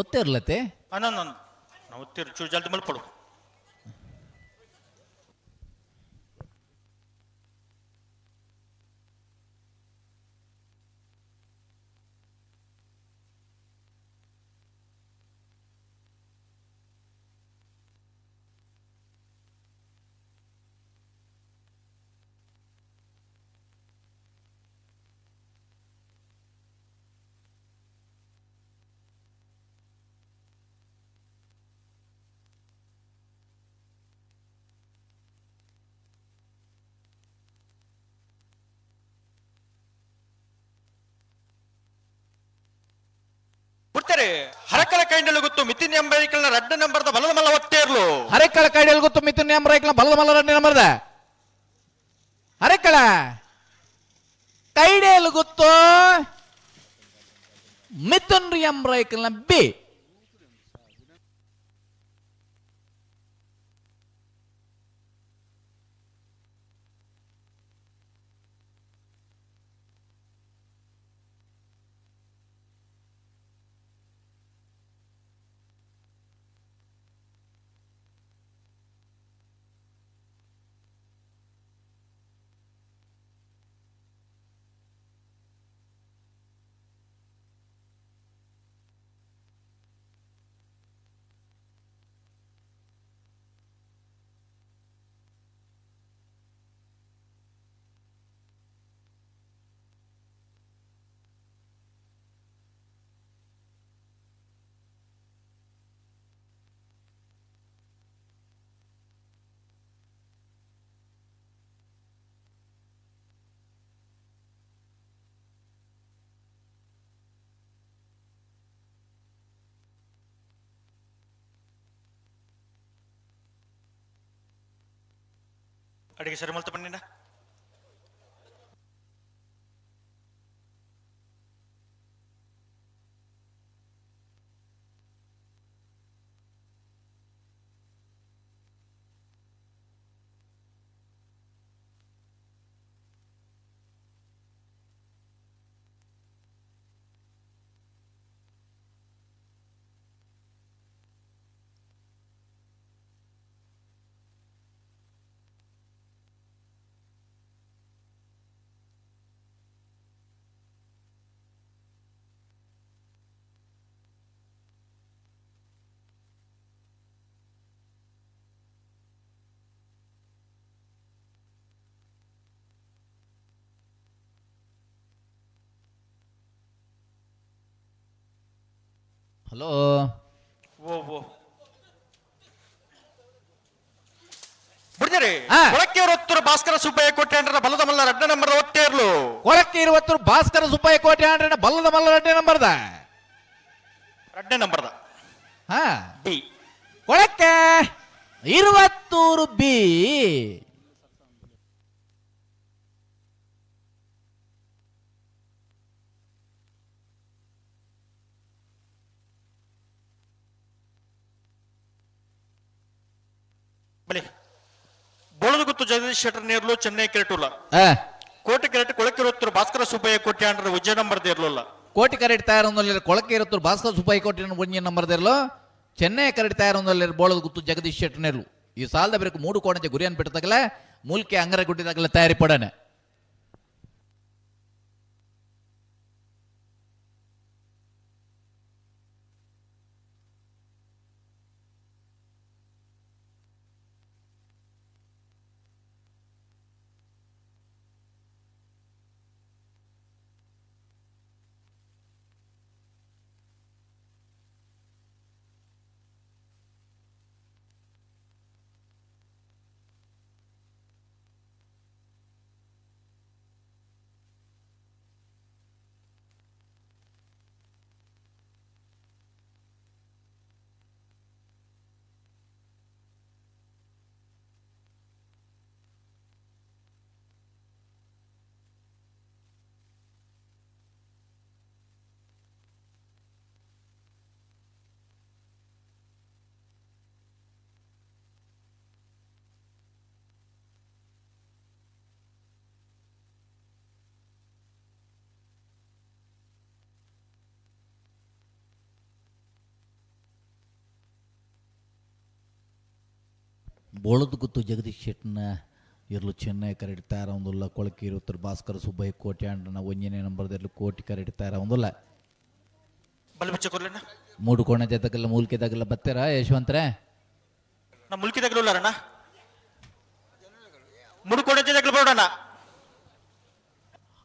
ಒತ್ತಿರ್ಲತೆ ಅನ್ನ ನಾವು ಒತ್ತಿರು ಚೂರು ಜಲ್ದಿ ಮಲ್ಪಡು. ಬಿಡ್ತಾರೆ ಹರಕಳ ಕೈಂಡಲು ಗೊತ್ತು ಮಿಥುನ್ ಎಂಬೈಕಲ್ನ ರಡ್ಡ ನಂಬರ್ದ ಬಲದ ಮಲ್ಲ ಒತ್ತೇರ್ಲು. ಹರಕಳ ಕೈಂಡಲು ಗೊತ್ತು ಮಿಥುನ್ ಎಂಬೈಕಲ್ನ ಬಲದ ಮಲ್ಲ ರಡ್ಡ ನಂಬರ್ದ ಹರಕಳ ಕೈಡೇಲು ಗೊತ್ತು ಮಿಥುನ್ ಎಂಬೈಕಲ್ನ ಬಿ. ಅಡಿಗೆ ಸರಿ ಮಲ್ತ ಪನ್ನಿನ. ಹಲೋ ಓ ಓ ಬಿಡ್ತೀರಿ. ಕೊಳಕ್ಕೆ ಒತ್ತೂರು ಭಾಸ್ಕರ ಸುಬ್ಬಯ್ಯ ಕೋಟೆ ಅಂದ್ರೆ ಬಲದ ಮಲ್ಲ ರಡ್ಡ ನಂಬರ್ ಒತ್ತೇರ್ಲು. ಕೊಳಕ್ಕೆ ಇರುವತ್ತೂರು ಭಾಸ್ಕರ ಸುಬ್ಬಯ್ಯ ಕೋಟೆ ಅಂದ್ರೆ ಬಲ್ಲದ ಮಲ್ಲ ರಡ್ಡೆ ನಂಬರ್ದ ರಡ್ಡೆ ನಂಬರ್ದ ಹಾ ಬಿ. ಕೊಳಕ್ಕೆ ಇರುವತ್ತೂರು ಬಿ. ಬಲಿ ಬೋಳದಗುತ್ತು ಜಗದೀಶ್ ಶೆಟ್ಟರ್ ನೇರ್ಲು ಚೆನ್ನೈ ಕೆರಟುಲ್ಲ. ಕೋಟೆ ಕೆರೆಟ್ ಕೊಳಕಿರುತ್ತೂರು ಭಾಸ್ಕರ ಸುಬ್ಬಯ್ಯ ಕೋಟೆ ಅಂದ್ರೆ ಉಜ್ಜಯ ನಂಬರ್ ದೇರ್ಲುಲ್ಲ. ಕೋಟಿ ಕರೆಟ್ ತಯಾರೊಂದಲ್ಲಿ ಕೊಳಕೆ ಇರುತ್ತೂರು ಭಾಸ್ಕರ ಸುಬ್ಬಯ್ಯ ಕೋಟೆ ಒಂಜಿ ನಂಬರ್ ದೇರ್ಲು. ಚೆನ್ನೈ ಕರೆಟ್ ತಯಾರೊಂದಲ್ಲಿ ಬೋಳದ ಗುತ್ತು ಜಗದೀಶ್ ಶೆಟ್ಟರ್ ನೇರ್ಲು. ಈ ಸಾಲದ ಬೆರಕು ಮೂಡು ಕೋಣೆ ಗುರಿಯನ್ನು ಬಿಟ್ಟತಗಲ ಮೂಲ್ಕೆ ಅಂಗರ ಗುಡ್ಡಿದಾಗಲ ತಯಾರಿ ಪಡನೆ. ಬೋಳದ ಗುತ್ತು ಜಗದೀಶ್ ಶೆಟ್ಟನ ಇರ್ಲು ಚೆನ್ನೈ ಕರೆಡ್ ತಯಾರ ಕೊಳಕೆ ಇರುತ್ತರ ಭಾಸ್ಕರ ಸುಬ್ಬಯ್ಯ ಕೋಟೆ ಅಂಡನ ಒಂಜನೇ ನಂಬರ್ದಲ್ಲಿ ಕೋಟಿ ಕರೆಡ್ ತಯಾರ ಒಂದುಲ್ಲ. ಮೂಡು ಕೋಣೆ ಜೊತೆಗೆಲ್ಲ ಮೂಲ್ಕೆ ತಗಲ್ಲ ಬತ್ತೀರಾ ಯಶವಂತ್ರೆ? ನಮ್ಮ ಮುಲ್ಕಿ ತಗಲುಲ್ಲಾರಣ್ಣ ಮೂಡು ಕೋಣೆ ಜೊತೆಗೆ ಬರೋಣ.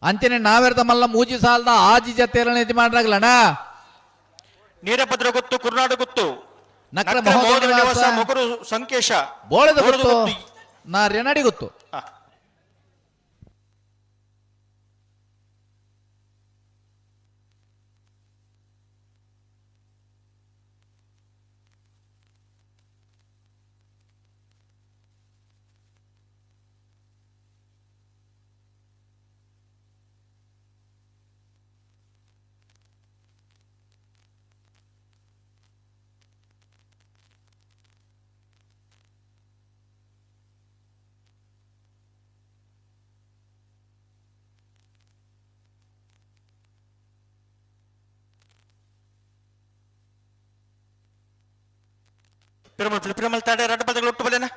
ಅಂಚನೆ ನಾವೆರ್ದ ಮಲ್ಲ ಮೂಜಿ ಸಾಲದ ಆಜಿ ಜೊತೆ ಮಾಡ್ರಾಗ್ಲಣ್ಣ. ನೀರಭದ್ರ ಗೊತ್ತು ಕುರ್ನಾಡು ಗೊತ್ತು ನಕ್ರ ಮಹೋದಯ ನಿವಾಸ ಮೊಗರು ಸಂಕೇಶ ಬೋಳದ ಗೊತ್ತು ನಾ ರೆನಡಿ ಗೊತ್ತು. ಪಿರಮಲ್ ಪಿರಮಲ್ ತಾಡೆ ರಡ್ಡ ಪದಗಳು ಒಟ್ಟು ಬಲೇನ.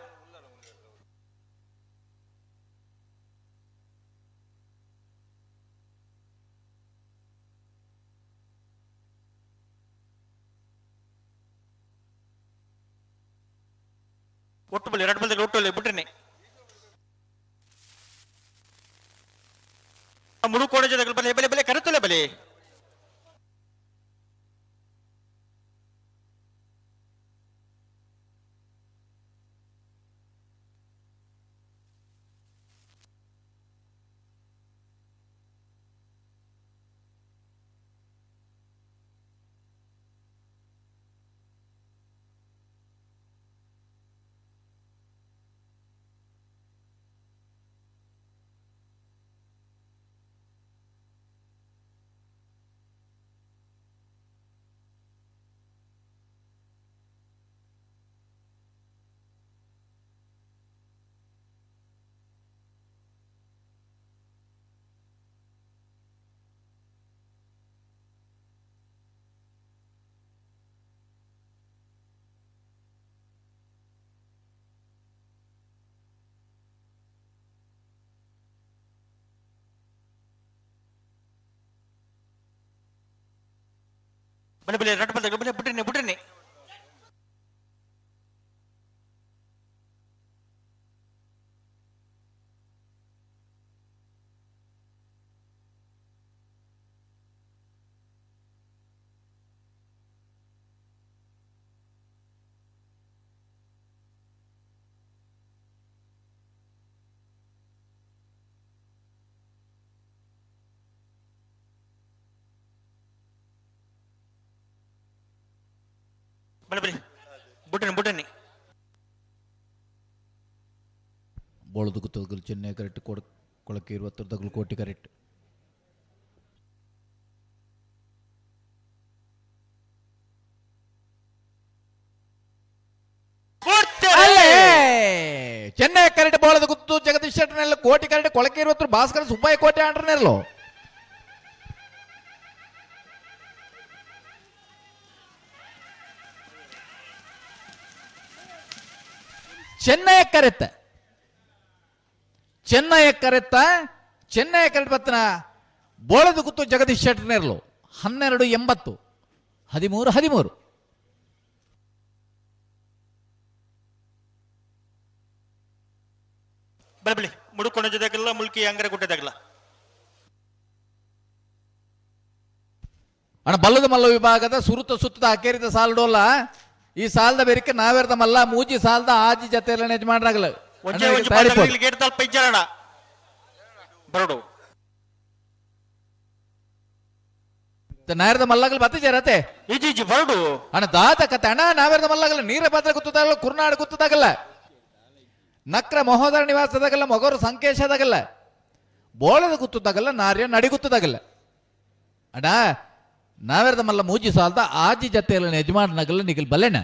ಒಟ್ಟು ಬಲಿ ಎರಡು ಬಲ್ದಗಳು ಒಟ್ಟು ಬಲಿ ಬಿಟ್ರಿನಿ. ಮುಳು ಕೋಣೆ ಜೊತೆಗಳು ಬಲೆ ಬಲೆ ಬಲೆ ಕರೆತಲೆ ಬಲೆ. ಬಲೆ ಬಲೆ ರಡ್ ಬಲ್ದ ಬಲೆ ಬುಡ್ರಿನಿ ಬುಡ್ರಿನಿ. ಬಲೆ ಬಲೆ ಬುಡ್ರಿನಿ ಬುಡ್ರಿನಿ. ಬೋಳದು ಗುತ್ತದಗಲು ಚೆನ್ನೈ ಕರೆಕ್ಟ್, ಕೊಳಕ್ಕೆ ಇರುವತ್ತರದಗಲು ಕೋಟಿ ಕರೆಕ್ಟ್. ಚೆನ್ನೈ ಕರೆಕ್ಟ್ ಬೋಳದ ಗುತ್ತು ಜಗದೀಶ್ ಶೆಟ್ಟರ್ನೆಲ್ಲ ಕೋಟಿ ಕರೆಕ್ಟ್, ಕೊಳಕ್ಕೆ ಇರುವತ್ತರು ಭಾಸ್ಕರ ಸುಬ್ಬಯ್ಯ ಕೋಟೆ ಆಂಡ್ರನೆಲ್ಲೋ. ಚೆನ್ನೈ ಕರೆತ್ತ, ಚೆನ್ನೈ ಕರೆತ್ತ, ಚೆನ್ನೈ ಕರೆಕ್ಟ್ ಬತ್ತನ ಬೋಳದ ಗುತ್ತು ಜಗದೀಶ್ ಶೆಟ್ಟರ್ನೆರ್ಲು 12.80 13 13. ಬಲೆ ಬಲೆ ಮುಡುಕೊಂಡ ಜೊತೆಗಿಲ್ಲ ಮುಲ್ಕಿ ಅಂಗರ ಗುಡ್ಡದಾಗಲ್ಲ. ಅಣ್ಣ ಬಲ್ಲದ ಮಲ್ಲ ವಿಭಾಗದ ಸುರುತ ಸುತ್ತದ ಅಕೇರಿದ ಸಾಲ್ಡೋಲ್ಲ ಈ ಸಾಲದ ಬೇರಿಕೆ ನಾವೇರ್ದ ಮಲ್ಲ ಮೂಜಿ ಸಾಲದ ಆಜಿ ಜೊತೆ ಎಲ್ಲ ಯಜಮಾನರಾಗಲ್ಲ. ಒಂಜೆ ಒಂಜಿ ಪಂದ್ಯದಲ್ಲಿ ಗೇಟ್ ತಲ್ಪ ಇಜ್ಜರಣ ಬರಡು ನಾಯರ್ದ ಮಲ್ಲಗಲ್ ಬತ್ತ ಜರತೆ ಇಜಿ ಇಜಿ ಬರಡು ಅಣ್ಣ ದಾತ ಕತೆ ಅಣ್ಣ ನಾವೇರ್ದ ಮಲ್ಲಗಲ್ ನೀರ ಪಾತ್ರ ಗೊತ್ತದಾಗಲ್ಲ, ಕುರ್ನಾಡು ಗೊತ್ತದಾಗಲ್ಲ, ನಕ್ರ ಮಹೋದರ ನಿವಾಸದಾಗಲ್ಲ, ಮೊಗರು ಸಂಕೇಶದಾಗಲ್ಲ, ಬೋಳದ ಗುತ್ತದಾಗಲ್ಲ, ನಾರ್ಯ ನಡಿ ಗುತ್ತದಾಗಲ್ಲ. ಅಣ್ಣ ನಾವೇರ್ದ ಮಲ್ಲ ಮೂಜಿ ಸಾಲದ ಆಜಿ ಜತೆಯಲ್ಲಿ ಯಜಮಾನನಾಗಲ್ಲ ನಿಗಲ್ ಬಲ್ಲೆನ.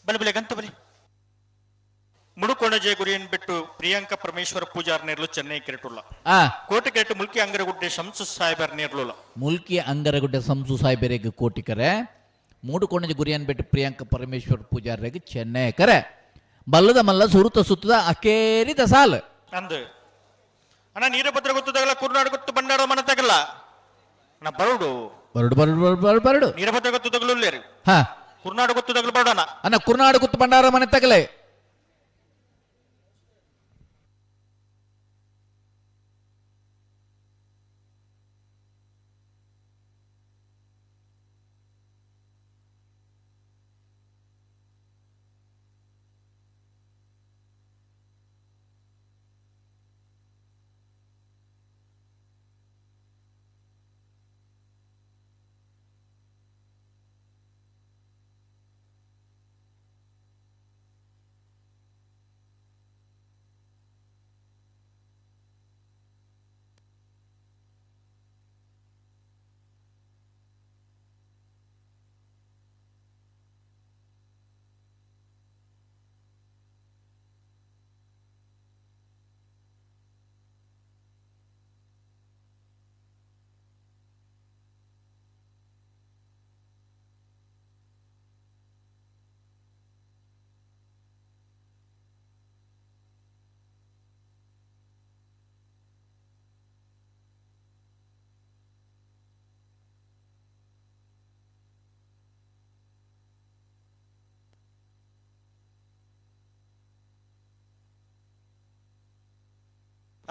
ಬಲೆ ಬಲೆ ಗಂತ ಬಲೆ ಮುಡುಕೊಂಡಜೆ ಗುರಿಯನ್ನು ಬಿಟ್ಟು ಪ್ರಿಯಾಂಕ ಪರಮೇಶ್ವರ ಪೂಜಾರ್ ನೇರ್ಲು ಚೆನ್ನೈ ಕೆರೆಟುಲ್ಲ ಕೋಟೆ ಕೆರೆಟು ಮುಲ್ಕಿ ಅಂಗರಗುಡ್ಡೆ ಶಂಸು ಸಾಹೇಬರ್ ನೇರ್ಲುಲ್ಲ. ಮುಲ್ಕಿ ಅಂಗರಗುಡ್ಡೆ ಶಂಸು ಸಾಹೇಬರಿಗೆ ಕೋಟಿ ಕರೆ, ಮೂಡುಕೊಂಡಜೆ ಗುರಿಯನ್ನು ಬಿಟ್ಟು ಪ್ರಿಯಾಂಕ ಪರಮೇಶ್ವರ ಪೂಜಾರಿಗೆ ಚೆನ್ನೈ ಕರೆ, ಬಲ್ಲದ ಮಲ್ಲ ಸುರುತ ಸುತ್ತದ ಅಕೇರಿದ ಸಾಲು ಅಂದು ಅಣ್ಣ ನೀರಭದ್ರ ಗೊತ್ತದಾಗಲ್ಲ, ಕುರ್ನಾಡು ಗೊತ್ತು ಬಂಡಾರ ಮನತಾಗಲ್ಲ ಅಣ್ಣ ಬರಡು ಬರಡು ಬರಡು ಬರಡು ಬರಡು ಬರಡು ನೀರಭದ್ರ ಗೊತ್ತದಾಗಲೂ ಹಾ ಕುರ್ನಾಡು ಗೊತ್ತದಾಗಲು ಬರೋಣ ಅಣ್ಣ ಕುರ್ನಾಡು ಗೊತ್ತು ಬಂಡಾರ ಮನೆ ತಗಲೆ.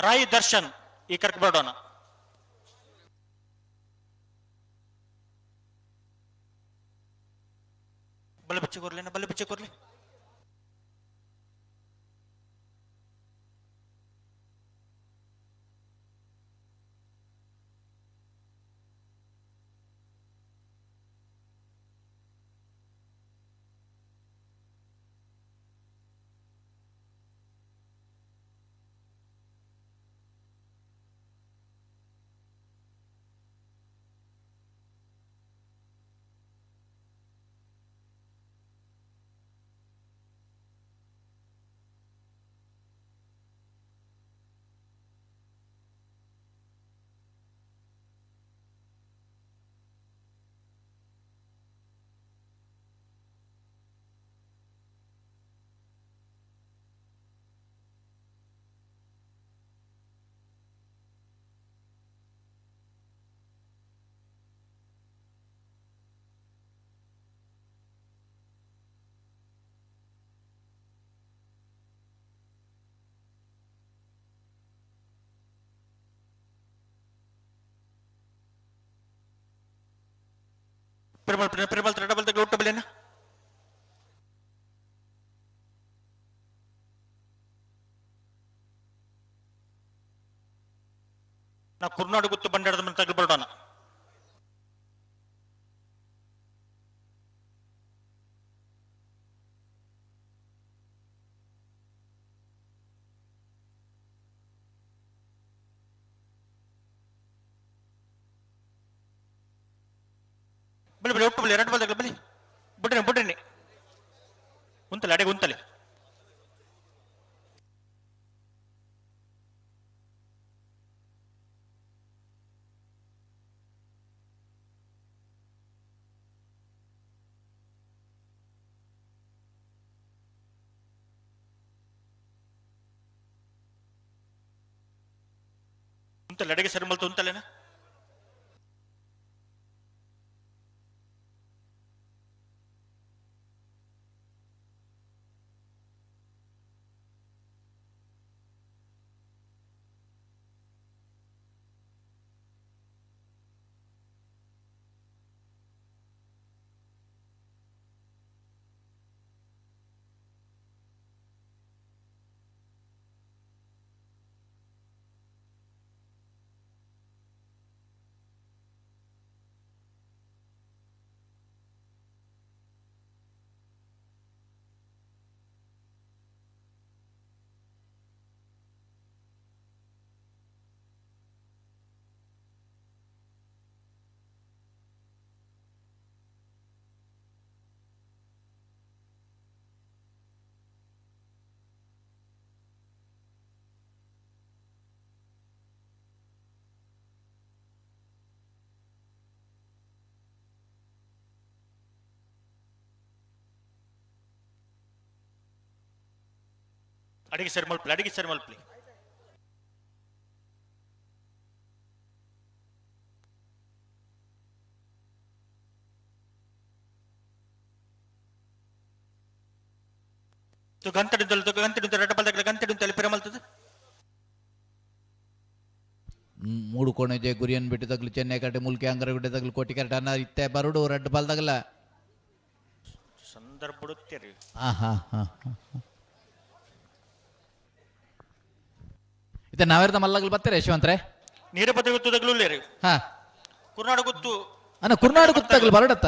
ರಾಯ್ ದರ್ಶನ್ ಈ ಕರ್ಕ ಬರೋಣ. ಬಲೆ ಬಚ್ಚಿ ಕೊರ್ಲಿ ಬಲೆ ಬಚ್ಚಿ ಕೊರ್ಲಿ. ಪೆರುಮಲ್ ಪೆರುಮಲ್ ಡಬಲ್ ತಗಲು ಒಟ್ಟು ಬಲೇನ ನಾ ಕುರ್ನಾಡು ಗುತ್ತು ಬಂಡಾರದ ಮನೆ ತಗಲು ಬರೋಣ. ಬಲಿ ಬಲಿ ಒಟ್ಟು ಬಲಿ ಎರಡು ಬಲ್ ಬಲಿ ಬುಡ್ರಿನಿ ಬುಡ್ರಿನಿ ಉಂತಲೆ ಅಡೆಗೆ ಉಂತಲೆ. ಉಂತಲೆ ಅಡೆಗೆ ಸರಿ ಮಲ್ತು ಉಂತಲೇನಾ. ಅಡಿಗೆ ಸರಿ ಮಲ್ಪಲಿ ಅಡಿಗೆ ಸರಿ ಮಲ್ಪಲಿ. ಗಂಟೆ ಗಂಟೆ ಡಬಲ್ ಗಂಟೆ ಪಿರಮಲ್ತದೆ. ಮೂಡು ಕೋಣೆಜೆ ಗುರಿಯನ್ ಬಿಟ್ಟು ತಗ್ಲು ಚೆನ್ನೈ ಕಟ್ಟೆ ಮುಲ್ಕಿ ಅಂಗರ ಬಿಟ್ಟು ತಗ್ಲು ಕೋಟಿ ಕರೆಟ್ ಅನ್ನ ಇತ್ತೆ ಬರುಡು ರೆಡ್ ಬಾಲ್ ತಗಲ ಸಂದರ್ಭ ಬಿಡುತ್ತೀರಿ. ಹಾ ಹಾ ಹಾ ಇತ್ತೆ ನಾವೇರ್ದ ಮಲ್ಲಗಲ್ ಬರ್ತಾರೆ ಯಶವಂತ್ರೆ. ನೀರ ಪತ್ರ ಗೊತ್ತು ತಗ್ಲು ಹಾ ಕುರ್ನಾಡು ಗೊತ್ತು ಅನ್ನ ಕುರ್ನಾಡು ಗೊತ್ತು ತಗ್ಲು ಬರಡತ್ತ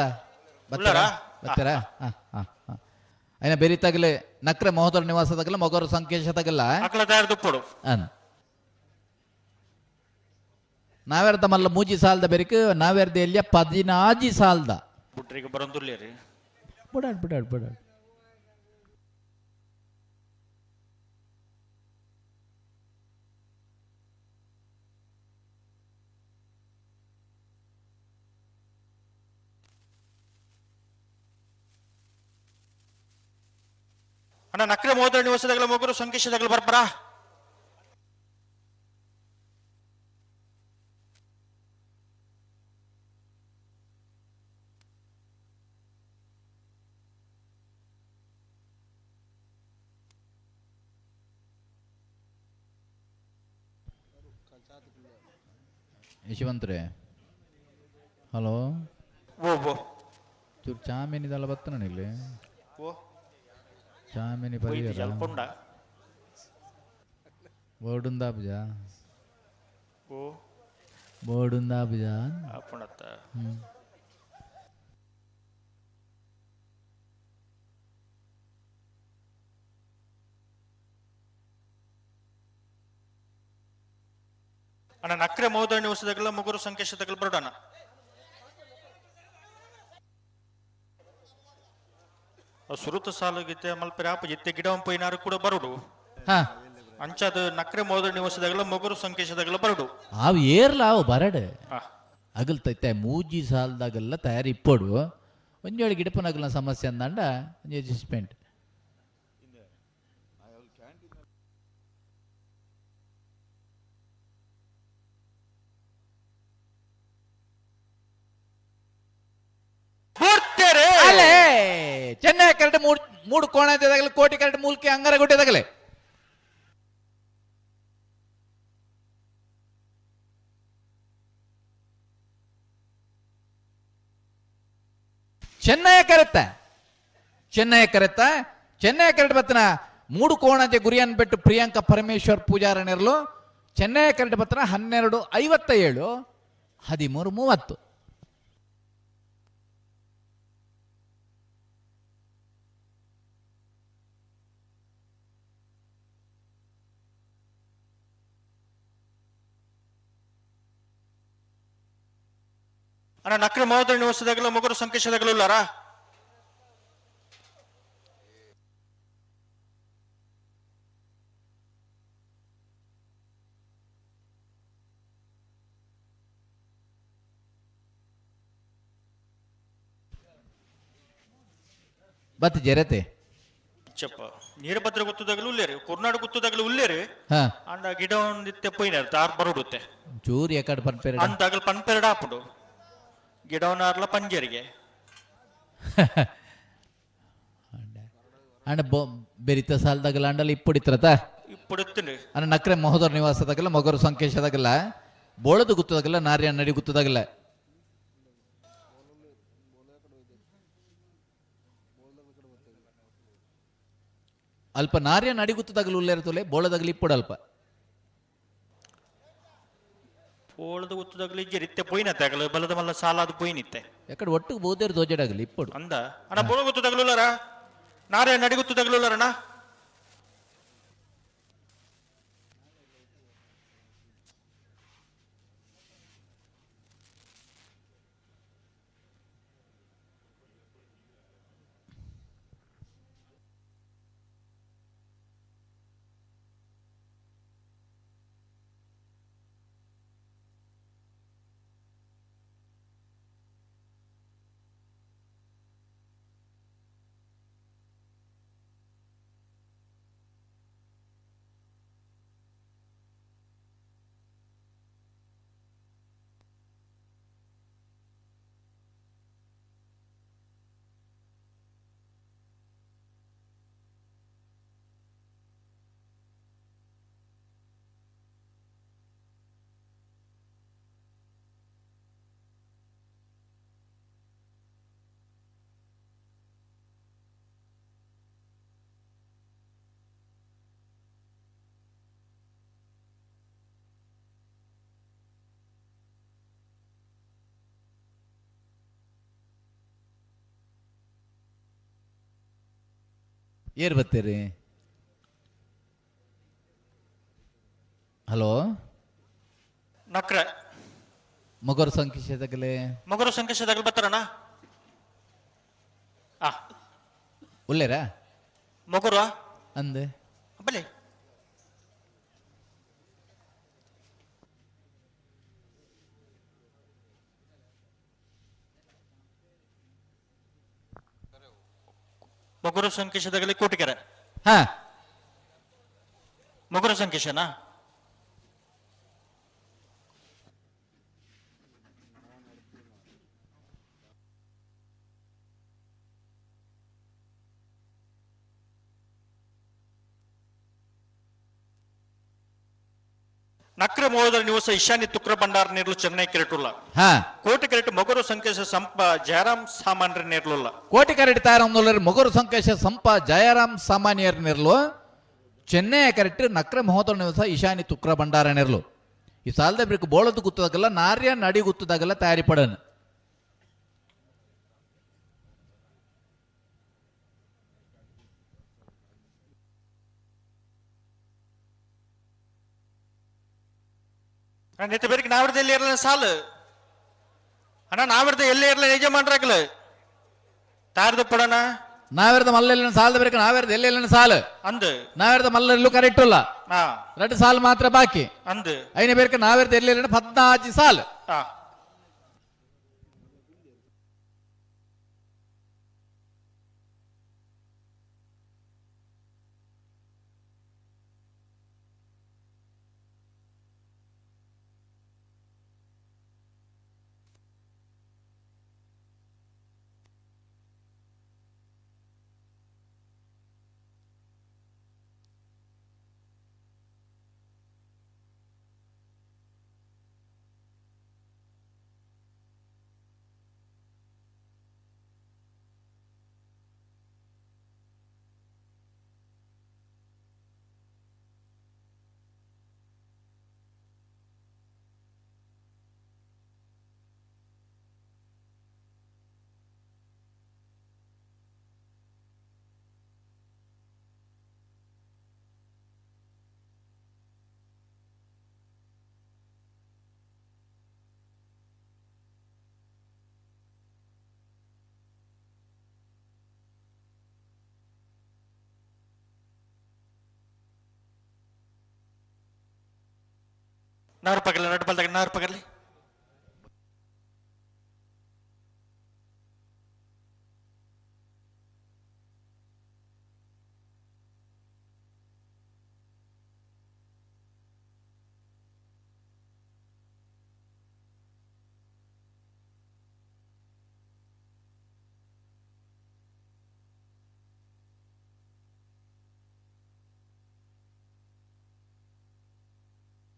ಬರ್ತಾರಾ ಬರ್ತಾರಾ. ಹಾ ಹಾ ಹಾ ಅಯ್ಯ ಬೇರೆ ತಗಲೆ ನಕ್ರೆ ಮಹೋದರ ನಿವಾಸ ತಗಲ ಮೊಗರು ಸಂಕೇಶ ತಗಲ್ಲ ಅನ್ ನಾವೇರ್ದ ಮಲ್ಲ ಮೂಜಿ ಸಾಲದ ಬೆರಿಕ್ ನಾವೇರ್ದ ಎಲ್ಲಿಯ 14 ಸಾಲದ ಬುಟ್ರಿಗೆ ಬರಂದುಲ್ಲೇರಿ. ಬಿಡಾಡ್ ಬಿಡಾಡ್ ಬಿಡಾಡ್ ಅಣ್ಣ ನಕ್ರೆ ಮಹೋದರ ನಿವಾಸದಾಗಲ ಮೊಗರು ಸಂಕೇಶದಾಗಲ ಬರ್ಬರ. ಯಶವಂತ್ರೆ ಹಲೋ ಓ ಓ ಚೂರು ಚಾಮೇನಿದಲ್ಲ ಬತ್ತನ ಇಲ್ಲಿ ಓ ಚಾಮೇನಿ ಪರಿಹಾರ ಜಲ್ಪೊಂಡ ಬೋರ್ಡುಂದಾಬ್ಜ ಓ ಬೋರ್ಡುಂದಾಬ್ಜ ಅಪ್ಪಣತ್ತ. ಅಣ್ಣ ನಕ್ರೆ ಮಹೋದಯ ನಿವಾಸದಾಗಲ ಮುಗುರು ಸಂಕೇಶದಾಗಲ ಬರೋಣ. ಸುರುತ ಸಾಲುಗಿತ್ತೆ ಮಲ್ಪೆರೆ ಆಪ ಇತ್ತೆ ಗಿಡ ಪೈನಾರು ಕೂಡ ಬರುಡು. ಅಂಚಾದ ನಕ್ರೆ ಮಹೋದಯ ನಿವಾಸದಾಗಲ ಮೊಗರು ಸಂಕೇಶದಾಗಲ ಬರುಡು. ಆವು ಏರ್ಲ ಅವು ಬರಡು ಅಗಲ್ ತೈತೆ ಮೂಜಿ ಸಾಲದಾಗೆಲ್ಲ ತಯಾರಿ ಇಪ್ಪಡು ಒಂಜೇಳು ಗಿಡಪನಗಲ ಸಮಸ್ಯೆ ಅಂದಂಡ ಒಂಜಿ ಅಡ್ಜಸ್ಟ್ಮೆಂಟ್. ಅಲ್ಲೇ ಚೆನ್ನೈ ಕರೆಕ್ಟ್ ಮೂಡು ಕೋಣ ತಗಲೆ ಕೋಟಿ ಕರೆಕ್ಟ್ ಮೂಲ್ಕೆ ಅಂಗಾರ ಗುಡ್ಡೆ ತಗಲೆ. ಚೆನ್ನಯ ಕರೆತ್ತ ಚೆನ್ನಯ ಕರೆತ್ತ ಚೆನ್ನಯ ಕರೆಟ್ ಬತ್ತನ ಮೂಡು ಕೋಣಜೆ ಗುರಿಯನ್ ಬೆಟ್ಟು ಪ್ರಿಯಾಂಕ ಪರಮೇಶ್ವರ್ ಪೂಜಾರನೆರ್ಲು ಚೆನ್ನಯ ಕರೆಟ್ ಬತ್ತನ 12:57 13:30. ಅಣ್ಣ ನಕ್ರೆ ಮಹೋದರ ನಿವಾಸದಾಗಲ ಮೊಗರು ಸಂಕೇಶದಾಗಲೂ ಇಲ್ಲಾರಾ? ಬತ್ ಜರತೆ ಚಪ್ಪ ನೀರಭದ್ರ ಗೊತ್ತದಾಗಲೂ ಉಲ್ಲೇರಿ, ಕುರ್ನಾಡು ಗೊತ್ತದಾಗಲೂ ಉಲ್ಲೇರಿ. ಹಾ. ಅಂಡ ಗಿಡ ಒಂದಿತ್ತೆ ಪೋಯಿನಾರು ತಾರ್ ಬರುಡುತ್ತೆ. ಚೂರು ಎಕಡ್ ಪನ್ಪೆರಡ ಅಂತಾಗಲು ಪನ್ಪೆರಡ ಆಪುಂಡು ಗಿಡವನಾರ್ಲ ಪಂಜರಿಗೆ. ಅಂಡ ಬೆರಿತ ಸಾಲದಾಗಲ ಅಂಡಲ ಇಪ್ಪುಡಿತ್ರತ ಇಪ್ಪುಡುತ್ತುಂಡು. ಅನ್ನ ನಕ್ರೆ ಮಹೋದರ ನಿವಾಸದಾಗಲ ಮೊಗರು ಸಂಕೇಶದಾಗಲ ಬೋಳದು ಗುತ್ತದಾಗಲ ನಾರ್ಯ ನಡಿ ಗುತ್ತದಾಗಲ. ಅಲ್ಪ ನಾರ್ಯ ನಡಿ ಗುತ್ತದಾಗಲ ಉಲ್ಲೇರ ತೊಲೆ ಬೋಳದಾಗಲಿ ಇಪ್ಪುಡು ಅಲ್ಪ. ಬೋಳದ ಗುತ್ತದಾಗಲಿ ಇಜ್ಜೆರ್ ಇತ್ತೆ ಪೋಯಿನತ್ತೆ ಆಗಲು ಬಲದ ಮಲ್ಲ ಸಾಲಾದ ಪೋಯಿನಿತ್ತೆ. ಎಕಡೆ ಒಟ್ಟಿಗೆ ಬೋದೇರು ದೋಜಡಾಗಲಿ ಇಪ್ಪುಡು. ಅಂದ ಅಣ್ಣ ಬೋಳ ಗುತ್ತದಾಗಲೂ ಉಲ್ಲಾರ ನಾರ್ಯ ನಡಿ ಗುತ್ತದಾಗಲೂ ಉಲ್ಲಾರಣ್ಣ? ಏರ್ ಬರ್ತೀರಿ? ಹಲೋ ನಕ್ರೆ ಮೊಗರು ಸಂಕೇಶದಾಗಲೇ ಮೊಗರು ಸಂಕೇಶದಾಗಲೇ ಬರ್ತಾರಣ್ಣ? ಆ ಉಲ್ಲೇರಾ ಮೊಗರು ಅಂದೆ ಬಲೆ ಮೊಗರು ಸಂಕೇಶದಾಗಲೇ ಕೋಟಿಕೆರೆ. ಹಾ ಮೊಗರು ಸಂಕೇಶನಾ? ನಕ್ರ ಮೋದರ ನಿವಾಸ ಈಶಾನ್ಯ ತುಕ್ರ ಭಂಡಾರ ನೀರ್ಲು ಚೆನ್ನೈ ಕೆರೆಟುಲ್ಲ. ಹಾ ಕೋಟಿ ಕೆರೆಟ್ ಮೊಗರು ಸಂಕೇಶ ಸಂಪ ಜಯರಾಮ್ ಸಾಮಾನ್ಯ ನೀರ್ಲುಲ್ಲ. ಕೋಟಿ ಕರೆಟ್ ತಯಾರ ಮೊಗರು ಸಂಕೇಶ ಸಂಪ ಜಯರಾಮ್ ಸಾಮಾನ್ಯರ ನಿರ್ಲು ಚೆನ್ನೈ ಕರೆಕ್ಟ್ ನಕ್ರ ಮಹೋದರ ನಿವಾಸ ಈಶಾನ್ಯ ತುಕ್ರ ಭಂಡಾರ ನೆರ್ಲು. ಈ ಸಾಲದ ಬಿರುಕು ಬೋಳದು ಗುತ್ತದಾಗಲ್ಲ ನಾರ್ಯ ನಡಿ ಗುತ್ತದಾಗಲ್ಲ ತಯಾರಿ ಪಡನ್. ನೆತ್ತ ಬೇರೆ ನಾವಿರ್ದ ಎಲ್ಲಿ ಇರಲ್ಲ ಸಾಲು ಅಣ್ಣ, ನಾವಿರ್ದ ಎಲ್ಲಿ ಇರಲ್ಲ ಯಜಮಾನ್ರಾಗಲ ತಾರ್ದ ಪಡಣ. ನಾವಿರ್ದ ಮಲ್ಲೆಲ್ಲ ಸಾಲದ ಬೇರೆ ನಾವಿರ್ದ ಎಲ್ಲಿ ಸಾಲು ಅಂದು ನಾವಿರ್ದ ಮಲ್ಲೆಲ್ಲೂ ಕರೆಕ್ಟ್ ಇಲ್ಲ. ಹಾ ಎರಡು ಸಾಲು ಮಾತ್ರ ಬಾಕಿ ಅಂದು ಐನ ಬೇರೆ ನಾವಿರ್ದ ಎಲ್ಲಿ 14 ಸಾಲು. ಹಾ ನಾರು ಪಗಲಿ ನಡು ಬಲ್ದಾಗ ನಾರು ಪಗಲಿ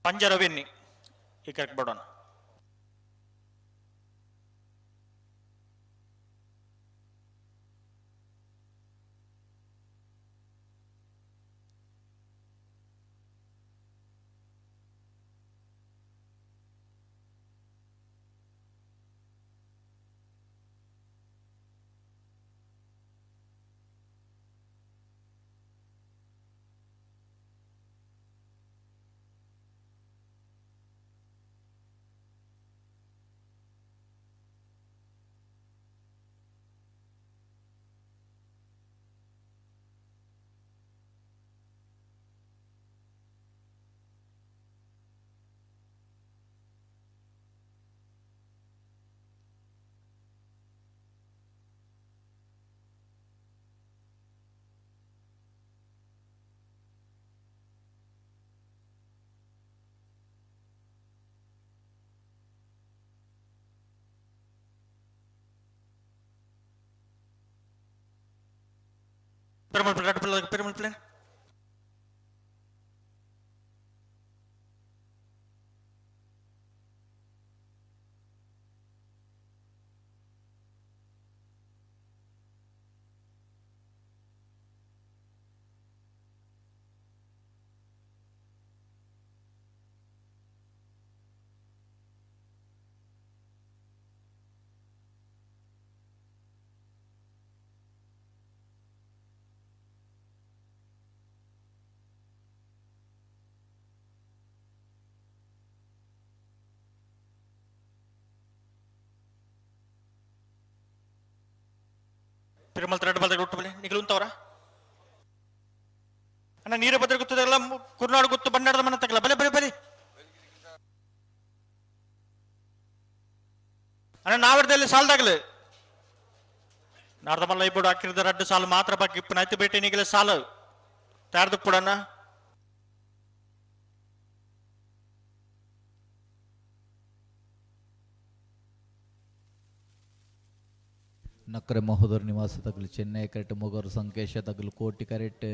ಪಂಜರವೆನ್ನಿ ಈ ಕರೆಕ್ಟ್ ಬಡೋಣ Perumal Perumal Perumal Perumal Perumal ರೆಡ್ ಬಲ್ದಾಗ ಒಟ್ಟು ಬಲಿ ನಿಗಲು ಉಂತವರ ಅಣ್ಣ ನೀರು ಬದ್ರ ಗೊತ್ತದಲ್ಲ ಕುರ್ನಾಡು ಗೊತ್ತು ಬಣ್ಣಾಡದ ಮನ ತಗಲ ಬಲೆ ಬಲೆ ಬಲೆ ಅಣ್ಣ ನಾವರ್ದಲ್ಲಿ ಸಾಲದಾಗಲಿ ನಾಡ್ದ ಮಲ್ಲ ಇಬ್ಬರು ಹಾಕಿರದ ರಡ್ಡು ಸಾಲು ಮಾತ್ರ ಬಾಕಿ ಇಪ್ಪನ ಐತು ಭೇಟಿ ನಿಗಲ ಸಾಲು ತಯಾರ್ದು ಕೊಡಣ್ಣ. ನಕ್ಕರೆ ಮಹೋದರ ನಿವಾಸ ತಗಲು ಚೆನ್ನೈ ಕರೆಕ್ಟ್ ಮೊಗರು ಸಂಕೇಶ ತಗಲು ಕೋಟಿ ಕರೆಕ್ಟ್.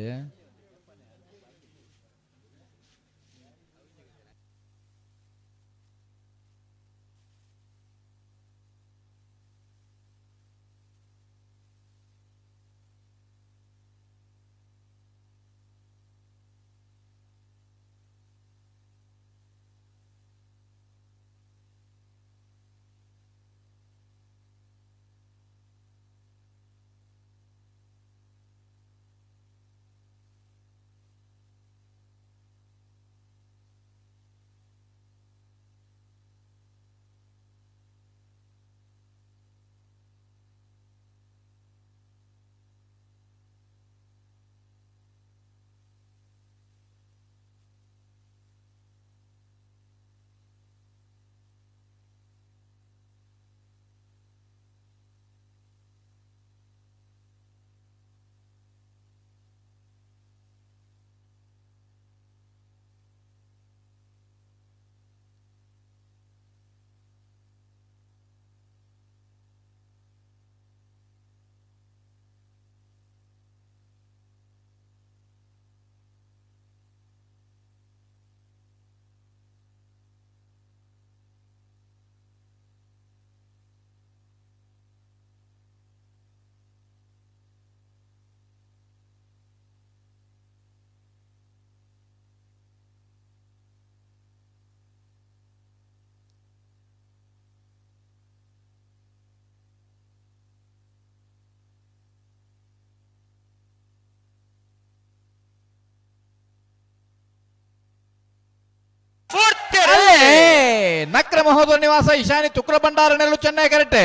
ನಕ್ರ ಮಹೋದರ ನಿವಾಸ ಈಶಾನಿ ತುಕ್ರ ಭಂಡಾರ ನೆರಳು ಚೆನ್ನೈ ಕರೆಕ್ಟ್.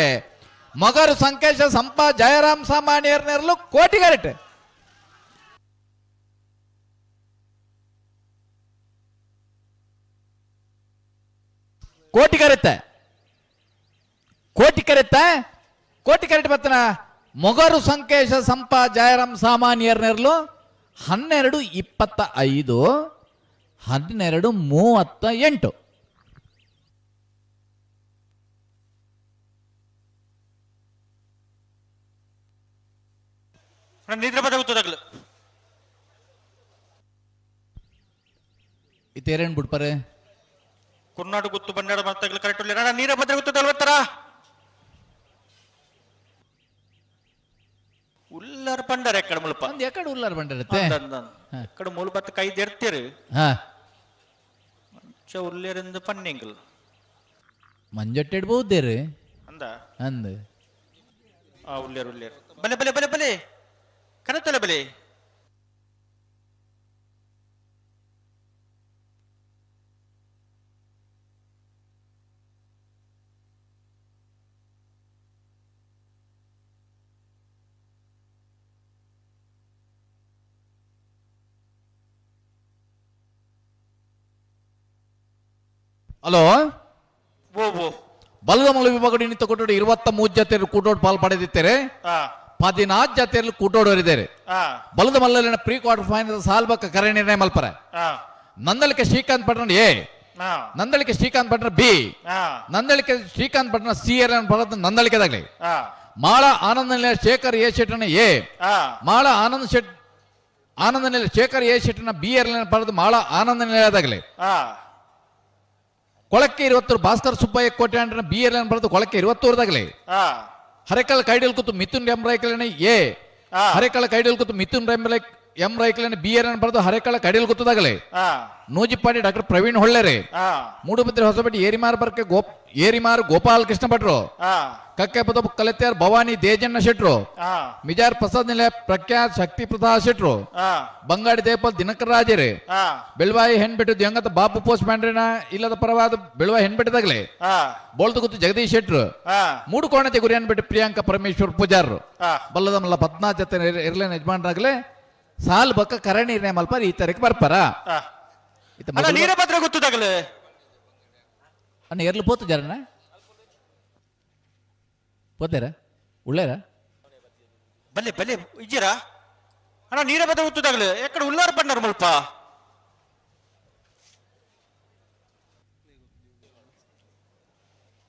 ಮಗರು ಸಂಕೇಶ ಸಂಪ ಜಯರಾಮ್ ಸಾಮಾನ್ಯರ ನೆರಳು ಕೋಟಿ ಕರೆಕ್ಟ್. ಕೋಟಿ ಕರೆತ ಕೋಟಿ ಕರೆತ ಕೋಟಿ ಕರೆಟ್ ಬತ್ತನ ಮೊಗರು ಸಂಕೇಶ ಸಂಪ ಜಯರಾಮ್ ಸಾಮಾನ್ಯರ್ ನೆರಳು 12:25 12:38. ಇತ್ತೇರೇನು ಬಿಡ್ಪಾರೆ ಕುರ್ನಾಡು ಗುತ್ತು ಬಂಡಾಡ ಮತ್ತಗಳು ಕರೆಕ್ಟ್ ನೀರ ಭದ್ರ ಗುತ್ತು ತಲ್ವತ್ತರ ಉಲ್ಲರ್ ಬಂಡಾರ ಎಕ್ಕಡ ಮುಲ್ಪ ಒಂದು ಎಕ್ಕಡ ಉಲ್ಲರ್ ಬಂಡಾರತ್ತೆ ಎಕ್ಕಡ ಮೂಲ ಬತ್ತ ಕೈ ದೆರ್ತೀರಿ ಹಾ ಮಂಚ ಉಲ್ಲೇರಿಂದ ಪನ್ನಿಂಗಲ್ ಮಂಜಟ್ಟೆ ಇಡ್ಬಹುದೇರಿ ಅಂದ ಅಂದ ಆ ಉಲ್ಲೇರ್ ಉಲ್ಲೇರ್ ಬಲೆ ಬಲೆ ಬಲೆ ಬಲೆ ಕರೆತಲೆ ಬಲೆ ಹಲೋ ಓ ಬಲದ ವಿಭಾಗ ನಿಂತ ಕೊಟ್ಟೋಡು 23 ಜತೆಯಲ್ಲಿ ಕೂಟೋಡು ಪಾಲ್ ಪಡೆದಿದ್ದಾರೆ. 14 ಜತೆಯಲ್ಲಿ ಕೂಟೋಡೋರಿದ್ದಾರೆ. ಬಲದ ಮಲ್ಲಲಿನ ಪ್ರೀ ಕ್ವಾರ್ಟರ್ ಫೈನಲ್ ಸಾಲ್ಬಕ್ಕ ಕರೆ ನಿರ್ಣಯ ಮಲ್ಪರೆ. Nandalike Srikanth Patna A, Nandalike Srikanth Patna B, Nandalike Srikanth Patna C L ಪಡೆದ ನಂದಳಿಕೆದಾಗಲಿ. ಮಾಳ ಆನಂದ ಶೇಖರ್ ಎ ಶೆಟ್ಟನ ಎ, ಮಾಳ ಆನಂದ್ ಶೆಟ್ ಆನಂದ ನಿಲಯ ಶೇಖರ್ ಎ ಶೆಟ್ಟನ ಬಿ ಎಲ್ ಪಡೆದು ಮಾಳ ಆನಂದ ನಿಲಯದಾಗಲಿ. ಕೊಳಕ್ಕೆ 20 ಭಾಸ್ಕರ್ ಸುಬ್ಬಯ್ಯ ಕೋಟೆ ಅಂಡ್ರನ ಬಿ ಎಲ್ ಬರೆದು ಕೊಳಕ್ಕೆ 21ದಾಗಲಿ. ಹರೇಕಳ ಕೈಡಲ್ ಕೂತು ಮಿಥುನ್ ಎಂ ರೈಕಲನೆ ಎ, ಹರೇಕಳ ಕೈಡಲ್ ಕೂತು ಮಿಥುನ್ ಎಂ ರೈಕಲನೆ ಬಿ ಎಲ್ ಬರೆದು ಹರೇಕಳ ಕೈಡಲ್ ಕೂತದಾಗಲಿ. ನೂಜಿಪ್ಪಾಡಿ ಡಾಕ್ಟರ್ ಪ್ರವೀಣ್ ಹೊಳ್ಳೆರೆ, ಮೂಡುಬಿದ್ರೆ ಹೊಸಪೇಟೆ ಏರಿಮಾರ್ ಬರ್ಕೆ ಏರಿಮಾರ್ ಗೋಪಾಲ್ ಕೃಷ್ಣ ಭಟ್ರು, ಕಕ್ಕೆ ಪದ ಕಲೆತ್ಯಾರ್ ಭವಾನಿ ದೇಜಣ್ಣ ಶೆಟ್ರು, ಮಿಜಾರ್ ಪ್ರಸಾದ್ ನಿಲಯ ಪ್ರಖ್ಯಾತ್ ಶಕ್ತಿ ಪ್ರಸಾದ್ ಶೆಟ್ರು, ಬಂಗಾಡಿ ದೇಪಲ್ ದಿನಕರ ರಾಜರೇ, ಬೆಳವಾಯಿ ಹೆಣ್ಬಿಟ್ಟು ದಿವಂಗತ ಬಾಪು ಪೋಸ್ಟ್ ಮ್ಯಾನ್ರಿನ ಇಲ್ಲದ ಪರವಾದ ಬೆಳವಾಯಿ ಹೆಣ್ಬಿಟ್ಟದಾಗ್ಲೆ ಬೋಳ್ದು ಗುತ್ತು ಜಗದೀಶ್ ಶೆಟ್ರು, ಮೂಡುಕೋಣತೆ ಗುರಿ ಅನ್ಬಿಟ್ಟು ಪ್ರಿಯಾಂಕ ಪರಮೇಶ್ವರ್ ಪೂಜಾರರು, ಬಲ್ಲದಮಲ್ಲ ಪದ್ಮಾ ಜೊತೆ ಇರ್ಲೇನ ಯಜಮಾನ್ರಾಗ್ಲೆ ಸಾಲ್ ಬಕ್ಕ ಕರೆ ನಿರ್ಣಯ ಮಲ್ಪಾರ ಈ ತಾರೀಕು ಬರ್ಪಾರ. ನೀರಭದ್ರ ಗೊತ್ತದಾಗಲೇ ಅಣ್ಣ ಎರ್ಲು ಪೋತು ಜರಣ್ಣ ಪೋತೇರ ಉಳ್ಳೇರ ಬಲ್ಲೆ ಬಲ್ಲೆ ಇಜ್ಜಿರಾ ಅಣ್ಣ ನೀರಭದ್ರ ಗೊತ್ತದಾಗಲೇ ಎಕ್ಕಡ ಉಲ್ಲಾರ ಬಂಡಾರ ಮುಲ್ಪ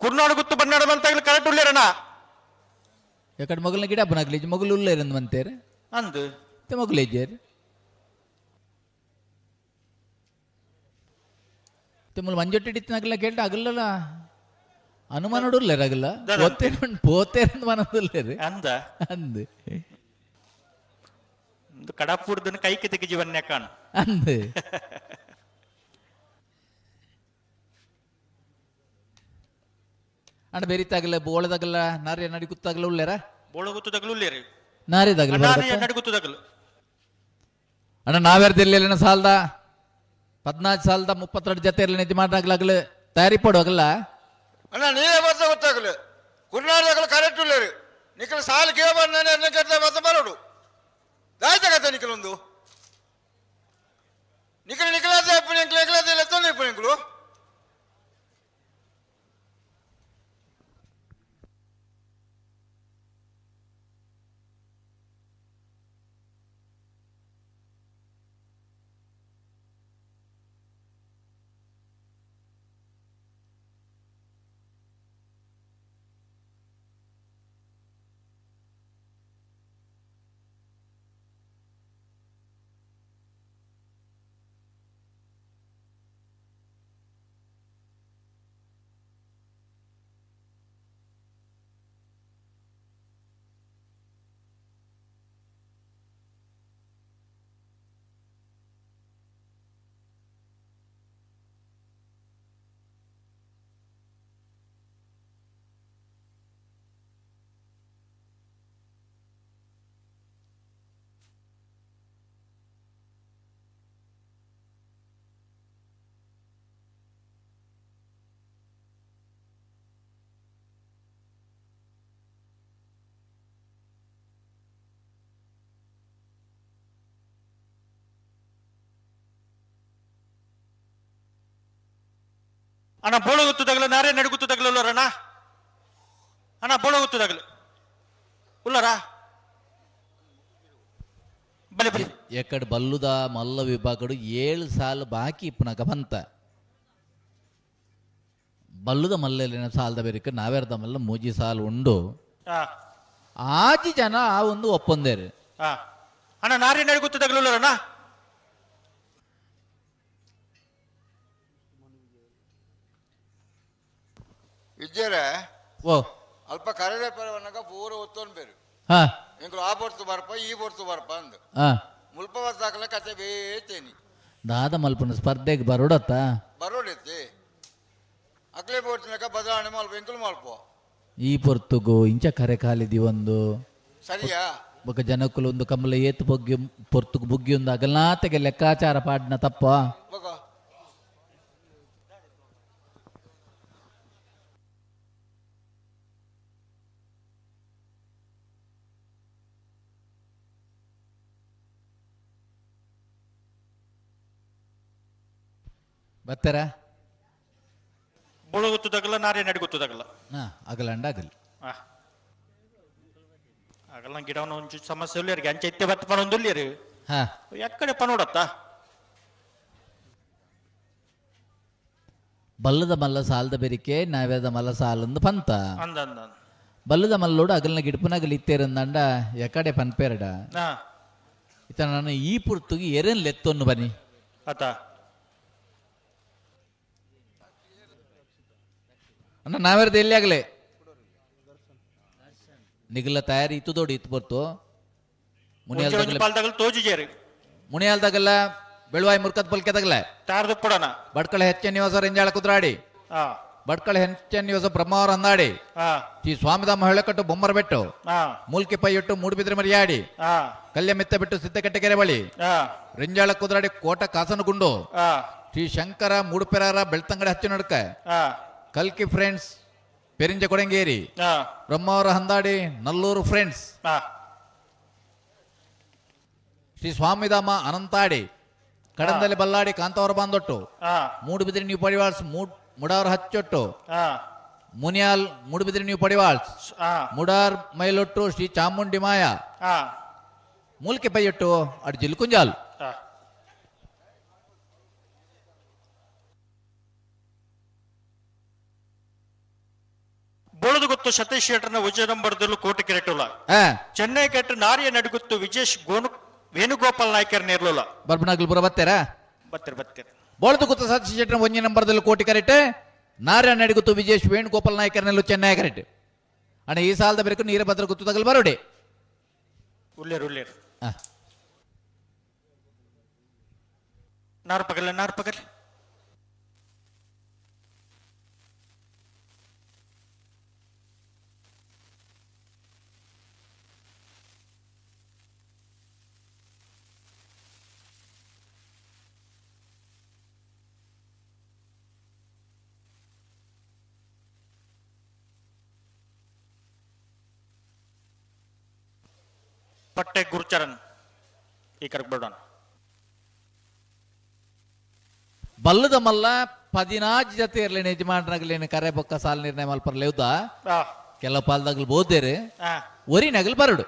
ಕುರ್ನಾಡು ಗುತ್ತು ಬಂಡಾರ ಬಂತಾಗಲಿ ಕರೆಕ್ಟ್ ಉಳ್ಳೇರಣ್ಣ. ಎಕಡೆ ಮಗಲ್ನ ಗಿಡ ಬನಾಗ್ಲಿ ಮಗಲು ಉಳ್ಳೇರಂದು ಮಂತೇರೆ ಅಂದು ಮಗಲು ಇಜ್ಜೇರು ತಿಮ್ಮಲ್ ಮಂಜೊಟ್ಟಿ ಹಿಡಿತನಾಗಲ್ಲ ಕೇಳ್ಟ ಆಗಲ್ಲಲ್ಲ ಅನುಮಾನ ಆಗಲ್ಲ ಪೋತೇರು ಪೋತೇರು ಮನದುಲ್ಲೇರು ಅಂದ ಅಂದು ಕಡಪುರ್ದನ ಕೈಗೆ ತೆಗಿ ಜೀವನ್ಯ ಕಾಣು ಅಂದು ಅಣ್ಣ ಬೇರಿತಾಗಲ್ಲ ಬೋಳದಾಗಲ್ಲ ನಾರ್ಯ ನಡಿ ಗುತ್ತಾಗಲ್ಲ ಉಳ್ಳೇರ ಬೋಳ ಗುತ್ತದಾಗಲು ಉಳ್ಳೇರಿ ನಾರಿದಾಗಲ್ಲ ನಾರ್ಯ ನಡಿ ಗುತ್ತದಾಗಲು ಅಣ್ಣ ನಾವ್ಯಾರ್ದಿರ್ಲಿಲ್ಲ ಸಾಲದ 14 ಸಾಲದ 32 ಜೊತೆ ಇರಲಿ ನಿದ್ದೆ ಮಾಡಾಗ್ಲಾಗಲು ತಯಾರಿ ಪಡುವಾಗಲ್ಲ ಅಣ್ಣ ನೀವೇ ಬರ್ತಾ ಗೊತ್ತಾಗಲು ಕುರ್ನಾಡದಾಗಲು ಕರೆಕ್ಟ್ ಉಳ್ಳೇರು ನಿಖಲ್ ಸಾಲು ಕೇಳ ಬರ್ತಾ ಬರೋಡು ದಾಯ್ತ ಕತೆ ನಿಖಲೊಂದು ನಿಖಲ್ ನಿಖಲಾದ ನಿಖಲ್ ನಿಖಲಾದ ಎತ್ತೊಂದು ನಿಖಲು ಅಣ್ಣ ಬೋಳು ಗೊತ್ತದಾಗಲ ನಾರೇ ನಡುಗುತ್ತದಾಗಲ ಉಲ್ಲರಣ್ಣ? ಅಣ್ಣ ಬೋಳು ಗೊತ್ತದಾಗಲ ಉಲ್ಲರಾ? ಬಲೆ ಬಲೆ. ಎಕ್ಕಡ್ ಬಲ್ಲುದ ಮಲ್ಲ ವಿಭಾಗಡು 7 ಸಾಲು ಬಾಕಿ ಇಪ್ಪುನಕ ಬಂತ ಬಲ್ಲುದ ಮಲ್ಲೆಲಿನ ಸಾಲದ ಬೇರಿಕ ನಾವೇರ್ದ ಮಲ್ಲ ಮೂಜಿ ಸಾಲು ಉಂಡು. ಆಜಿ ಜನ ಆ ಒಂದು ಒಪ್ಪಂದೇರು. ಅಣ್ಣ ನಾರೇ ನಡುಗುತ್ತದಾಗಲ ಉಲ್ಲರಣ್ಣ? ಇಜ್ಜೇರೆ ಓ ಅಲ್ಪ ಕರಡೆ ಪರವನಗ ಪೂರ ಒತ್ತೊನ್ ಬೇರು. ಎಂಕುಲು ಆ ಪೊರ್ತು ಬರ್ಪ ಈ ಪೊರ್ತು ಬರ್ಪ ಅಂದು ಮುಲ್ಪ ಬರ್ತಾಕಲ ಕತೆ ಬೇತೇನಿ. ದಾದ ಮಲ್ಪನ ಸ್ಪರ್ಧೆಗೆ ಬರೋಡತ್ತ ಬರೋಡೈತಿ ಅಕ್ಲೆ ಪೋರ್ತಿನಕ ಬದಲಾವಣೆ ಮಲ್ಪ ಎಂಕುಲು ಮಲ್ಪ ಈ ಪೊರ್ತುಗು ಇಂಚ ಕರೆ ಕಾಲಿದಿ ಒಂದು ಸರಿಯಾ ಬೊಕ ಜನಕ್ಕುಲು ಒಂದು ಕಮ್ಮಲ ಏತು ಬೊಗ್ಗಿ ಪೊರ್ತುಗು ಬುಗ್ಗಿ ಒಂದು ಅಗಲ್ನಾತೆಗೆ ಲೆಕ್ಕಾಚಾರ ಪಾಡ್ನ ತಪ್ಪ. ಬೊಕ ಬತ್ತರ ಬೋಳು ಗೊತ್ತದಾಗಲ್ಲ ನಾರೇ ನಡುಗುತ್ತದಾಗಲ್ಲ. ಅಗಲಂಡ ಅಗಲ್. ಆಗಲ್ಲ ಗಿಡವನ್ನ ಒಂಚೂರು ಸಮಸ್ಯೆ ಉಲ್ಲೇರಿಗೆ ಅಂಚೆ ಇತ್ತೆ ಬತ್ತ ಪನೊಂದು ಉಲ್ಲೇರು. ಎಕ್ಕಡೆ ಪನೋಡತ್ತ ಬಲ್ಲದ ಮಲ್ಲ ಸಾಲದ ಬೆರಿಕೆ ನಾವೇದ ಮಲ್ಲ ಸಾಲಂದು ಪಂತ ಅಂದ ಅಂದ ಅಂದ. ಬಲ್ಲದ ಮಲ್ಲೋಡು ಅಗಲ್ನ ಗಿಡಪನಗಲ್ ಇತ್ತೇರಂದಂಡ ಎಕಡೆ ಪನ್ಪೇರಡ. ಇತ ನಾನು ಈ ಪುರ್ತುಗೆ ಎರೆನ್ ಲೆತ್ತೊನ್ನು ಬನ್ನಿ. ಆತ ಅಣ್ಣ ನಾವೇರ್ದ ಎಲ್ಲಿ ಆಗಲೇ ನಿಗಲ ತಯಾರಿ ಇತ್ತು ದೊಡ್ಡ ಇತ್ತು ಬರ್ತು ತೋಜಿಜೇರಿ ಮುನಿಯಾಲ್ದಾಗಲ್ಲ ಬೆಳುವಾಯಿ ಮುರ್ಕತ್ ಪಲ್ಕೆದಾಗಲ ತಾರ್ದು ಪಡೋಣ. ಬಡ್ಕಳ ಹೆಚ್ಚ ನಿವಾಸ ರೆಂಜಾಳ ಕುದ್ರಾಡಿ ಬಡ್ಕಳ ಹೆಚ್ಚ ನಿವಾಸ ಬ್ರಹ್ಮಾವರ ಅಂದಾಡಿ ಶ್ರೀ ಸ್ವಾಮಿಧಾಮ ಹೇಳಕಟ್ಟು ಬೊಮ್ಮರ ಬೆಟ್ಟು ಮೂಲ್ಕಿ ಪೈಯಿಟ್ಟು ಮೂಡುಬಿದ್ರೆ ಮರಿಯಾಡಿ ಕಲ್ಯ ಮೆತ್ತ ಬಿಟ್ಟು ಸಿದ್ದಕಟ್ಟೆಕೆರೆ ಬಳಿ ರೆಂಜಾಳ ಕುದ್ರಾಡಿ ಕೋಟ ಕಾಸನಗುಂಡು ಶ್ರೀ ಶಂಕರ ಮೂಡುಪೆರಾರ ಬೆಳ್ತಂಗಡಿ ಹಚ್ಚು ನಡ್ಕ ಕಲ್ಕಿ ಫ್ರೆಂಡ್ಸ್ ಪೆರಿಂಜ ಕೊಡಂಗೇರಿ ಬ್ರಹ್ಮಾವರ ಹಂದಾಡಿ ನಲ್ಲೂರು ಫ್ರೆಂಡ್ಸ್ ಶ್ರೀ ಸ್ವಾಮಿಧಾಮ ಅನಂತಾಡಿ ಕಡಂದಲ್ಲಿ ಬಲ್ಲಾಡಿ ಕಾಂತಾವರ ಬಾಂದೊಟ್ಟು ಮೂಡುಬಿದಿರೆ ನೀವು ಪಡಿವಾಳ್ಸ್ ಮುಡಾರ್ ಹಚ್ಚೊಟ್ಟು ಮುನಿಯಾಲ್ ಮೂಡುಬಿದಿರೆ ನೀವು ಪಡಿವಾಳ್ಸ್ ಮುಡಾರ್ ಮೈಲೊಟ್ಟು ಶ್ರೀ ಚಾಮುಂಡಿ ಮಾಯ ಮೂಲ್ಕೆ ಪೈಯೊಟ್ಟು ಅಡ್ ಜಿಲ್ಕುಂಜಾಲ್. ಬೋಳದು ಗೊತ್ತು ಸತೀಶ್ ಶೆಟ್ಟರ್ನ ವಿಜಯ ನಂಬರ್ದಲ್ಲೂ ಕೋಟಿ ಕೆರೆಟುಲ್ಲ. ಚೆನ್ನೈ ಕೆಟ್ಟು ನಾರಿಯ ನಡುಗುತ್ತು ವಿಜೇಶ್ ಗೋನು ವೇಣುಗೋಪಾಲ್ ನಾಯ್ಕರ್ ನೇರ್ಲುಲ್ಲ. ಬರ್ಬನಾಗಲ್ಪುರ ಬತ್ತೀರಾ? ಬತ್ತೀರ ಬತ್ತೀರ. ಬೋಳದು ಗೊತ್ತು ಸತೀಶ್ ಶೆಟ್ಟರ್ನ ಒಂಜಿ ನಂಬರ್ದಲ್ಲಿ ಕೋಟಿ ಕರೆಟ್ ನಾರ್ಯ ನಡುಗುತ್ತು ವಿಜೇಶ್ ವೇಣುಗೋಪಾಲ್ ನಾಯ್ಕರ್ ನೆಲ್ಲು ಚೆನ್ನೈ ಕರೆಟ್. ಅಣ್ಣ ಈ ಸಾಲದ ಬೆರಕು ನೀರಭದ್ರ ಗುತ್ತು ತಗಲ್ ಬರೋಡೆ. ಉಲ್ಲೇರು ಉಲ್ಲೇರು. ನಾರು ಪಗಲ್ಲ ನಾರು ಪಗಲ್. ಪಟ್ಟೆ ಗುರುಚರಣ್ ಈ ಕರೆಕ್ ಬಿಡೋಣ. ಬಲ್ಲದ ಮಲ್ಲ 14 ಜತೆ ಇರ್ಲೇನೆ ಯಜಮಾನ್ರಾಗ್ಲೇನೆ ಕರೆ ಬೊಕ್ಕ ಸಾಲ ನಿರ್ಣಯ ಮಲ್ಪರ್ಲೇವ್ದ ಕೆಲವು ಪಾಲ್ದಾಗ್ಲು ಬೋದೇರಿ ಒರಿ ನಗಲ್ ಬರಡು.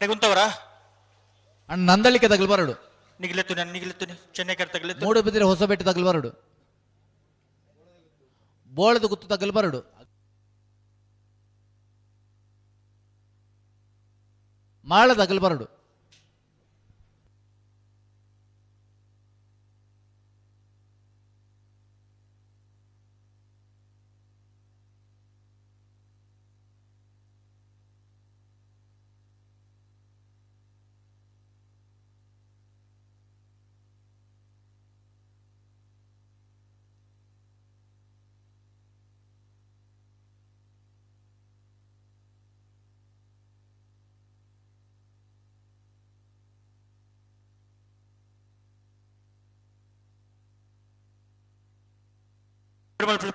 ತೆಗುಂತವರ ಅಣ್ಣ ನಂದಳಿಕೆ ತಗಲ್ ಬರಡು. ನಿಗ್ಲೆತ್ತು ನಾನು ನಿಗ್ಲೆತ್ತು ಚೆನ್ನೈ ಕರ್ ತಗಲೆತ್ತು. ಮೂಡು ಬಿದ್ರೆ ಹೊಸಬೆಟ್ಟು ತಗಲ್ ಬರಡು. ಬೋಳದ ಗುತ್ತು ತಗಲ್ ಬರಡು. ಮಾಳದ ತಗಲ್ ಬರಡು.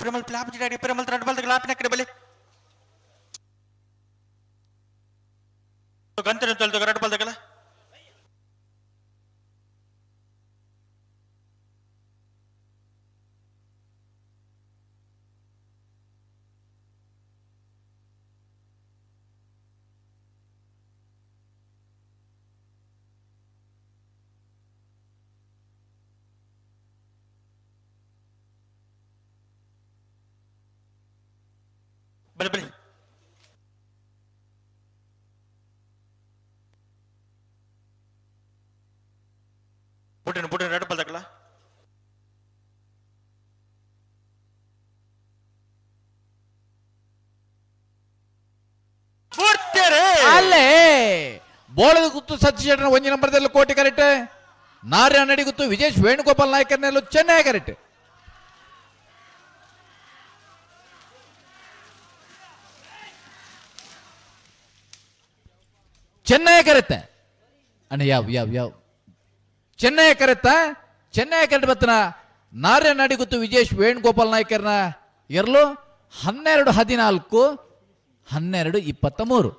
ಪ್ರೇಮಲ್ ಪ್ಲಾಪ್ ಜಿಡಾಡಿ ಪ್ರೇಮಲ್ ತ್ರಡ್ ಬಲ್ ಗ್ಲಾಪಿನ ಕಡೆ ಬಲೆ ಗಂತನ ತೊಲ್ದು ರಡ್ ಬಲ್ ದಗಲ ಬಲೆ ಬಲೆ ಬುಟ್ಟಿನ ಬುಟ್ಟಿನ ರಡ್ ಬಲ್ ದಗಲ ಅಲ್ಲೇ ಬೋಳದ ಗುತ್ತು ಸತ್ಯ ಒಂಜಿ ನಂಬರ್ದಲ್ಲಿ ಕೋಟಿ ಕರೆಕ್ಟ್. ನಾರ್ಯ ಗುತ್ತು ವಿಜೇಶ್ ವೇಣುಗೋಪಾಲ್ ನಾಯ್ಕರ್ನೆಲ್ಲ ಚೆನ್ನೈ ಕರೆಕ್ಟ್. ಚೆನ್ನೈ ಕರೆತ್ತ ಅಣ್ಣ ಯಾವ ಯಾವ ಯಾವ ಚೆನ್ನೈ ಕರೆತ್ತ ಚೆನ್ನೈ ಕರೆಕ್ಟ್ ಬತ್ತನ ನಾರ್ಯ ನಡಿಗುತ್ತು ವಿಜೇಶ್ ವೇಣುಗೋಪಾಲ್ ನಾಯ್ಕರ್ನ ಎರಲು 12 14 12 23.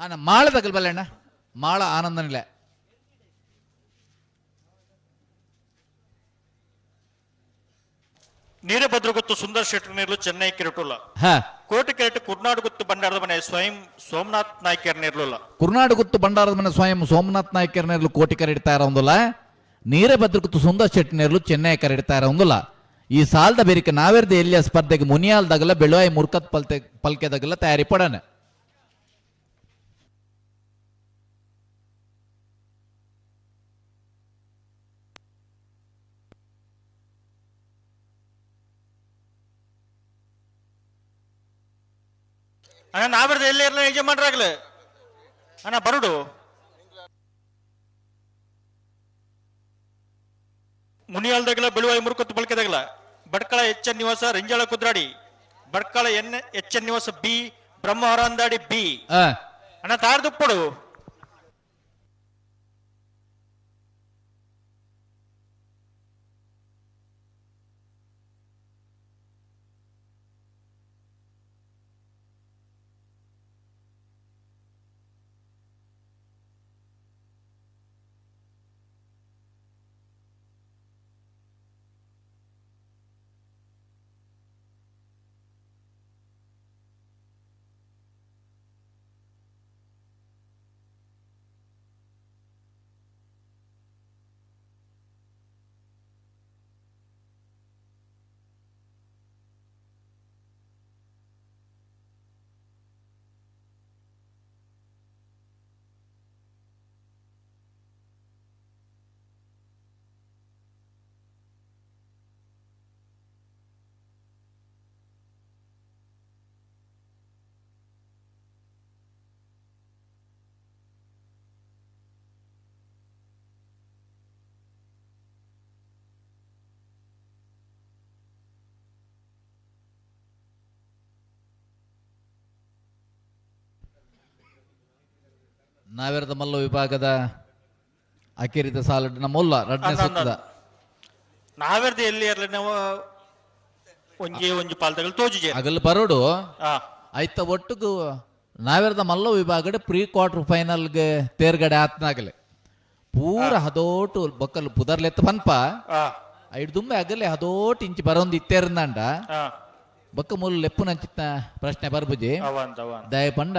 ಅಣ್ಣ ಮಾಳ ತಗಲ್ ಅಣ್ಣ ಮಾಳ ಆನಂದನಿಲ್ಲ. ನೀರಭದ್ರಗುತ್ತು ಸುಂದರ್ ಶೆಟ್ಟರ್ ನೀರ್ಲು ಚೆನ್ನೈ ಕಿರಟುಲ್ಲ. ಕೋಟೆ ಕೆರೆಟ್ ಕುರ್ನಾಡು ಗುತ್ತು ಭಂಡಾರದ ಮನೆ ಸ್ವಯಂ ಸೋಮನಾಥ್ ನಾಯ್ಕರ್ ನೀರ್ಲುಲ್ಲ. ಕುರ್ನಾಡು ಗುತ್ತು ಭಂಡಾರದ ಮನೆ ಸ್ವಯಂ ಸೋಮನಾಥ್ ನಾಯ್ಕರ್ ನೇರ್ಲು ಕೋಟಿ ಕರೆಡ್ತಾ ಇರೋಂದಿಲ್ಲ. ನೀರಭದ್ರಗುತ್ತು ಸುಂದರ್ ಶೆಟ್ಟಿ ನೇರ್ಲು ಚೆನ್ನೈ ಕರೆಡ್ತಾ ಇರೋಂದಿಲ್ಲ. ಈ ಸಾಲದ ಬೇರಿಕೆ ನಾವೆರ್ದ ಎಲ್ಲಿಯ ಸ್ಪರ್ಧೆಗೆ ಮುನಿಯಾಲ್ದಾಗಲ್ಲ ಬೆಳುವಾಯಿ ಮುರ್ಕತ್ ಪಲ್ತೆ ಪಲ್ಕೆದಾಗಲ್ಲ ತಯಾರಿ ಪಡೋಣ. ಅಣ್ಣ ನಾವೆರ್ದ ಎಲ್ಲಿ ಇರಲ್ಲ ಯಜಮಾನ್ರಾಗ್ಲೆ ಅಣ್ಣ ಬರುಡು ಮುನಿಯಾಲ್ದಾಗಲ Beluvai ಮುರುಕತ್ತು ಬಳಕೆದಾಗಲ Bhatkal H N Nivasa Rinjala Kudradi Bhatkal N H N Nivasa B Brahma Horandadi B ಅಣ್ಣ ತಾರ್ದುಪ್ಪಡು. ನಾವೆರದ ಮಲ್ಲ ವಿಭಾಗದ ಅಕಿರಿತ ಸಾಲಡ್ ಮೊಲ್ಲ ರಡ್ನೆ ಸುತ್ತದ ನಾವೆರ್ದ ಎಲ್ಲಿ ಇರಲಿ ನಾವು ಒಂಜಿ ಒಂಜಿ ಪಾಲ್ದಗಳು ತೋಜಿಜೆ ಅಗಲ್ ಬರೋಡು. ಐತ ಒಟ್ಟುಗು ನಾವೆರದ ಮಲ್ಲ ವಿಭಾಗಡ್ ಪ್ರೀ ಕ್ವಾರ್ಟರ್ ಫೈನಲ್ಗೆ ತೇರ್ಗಡೆ ಆತ್ನಾಗಲೆ ಪೂರ ಹದೋಟು ಬೊಕ್ಕಲು ಪುದರ್ಲೆತ್ತ ಪನ್ಪ ಐಡ್ ದುಂಬೆ ಅಗಲೆ ಹದೋಟು ಇಂಚಿ ಬರೋಂದು ಇತ್ತೇರ್ಂದಾಂಡ ಬೊಕ್ಕ ಮೂಲು ಲೆಪ್ಪುನಂಚಿತ್ನ ಪ್ರಶ್ನೆ ಬರ್ಬುಜಿ ದಯ ಪಂಡ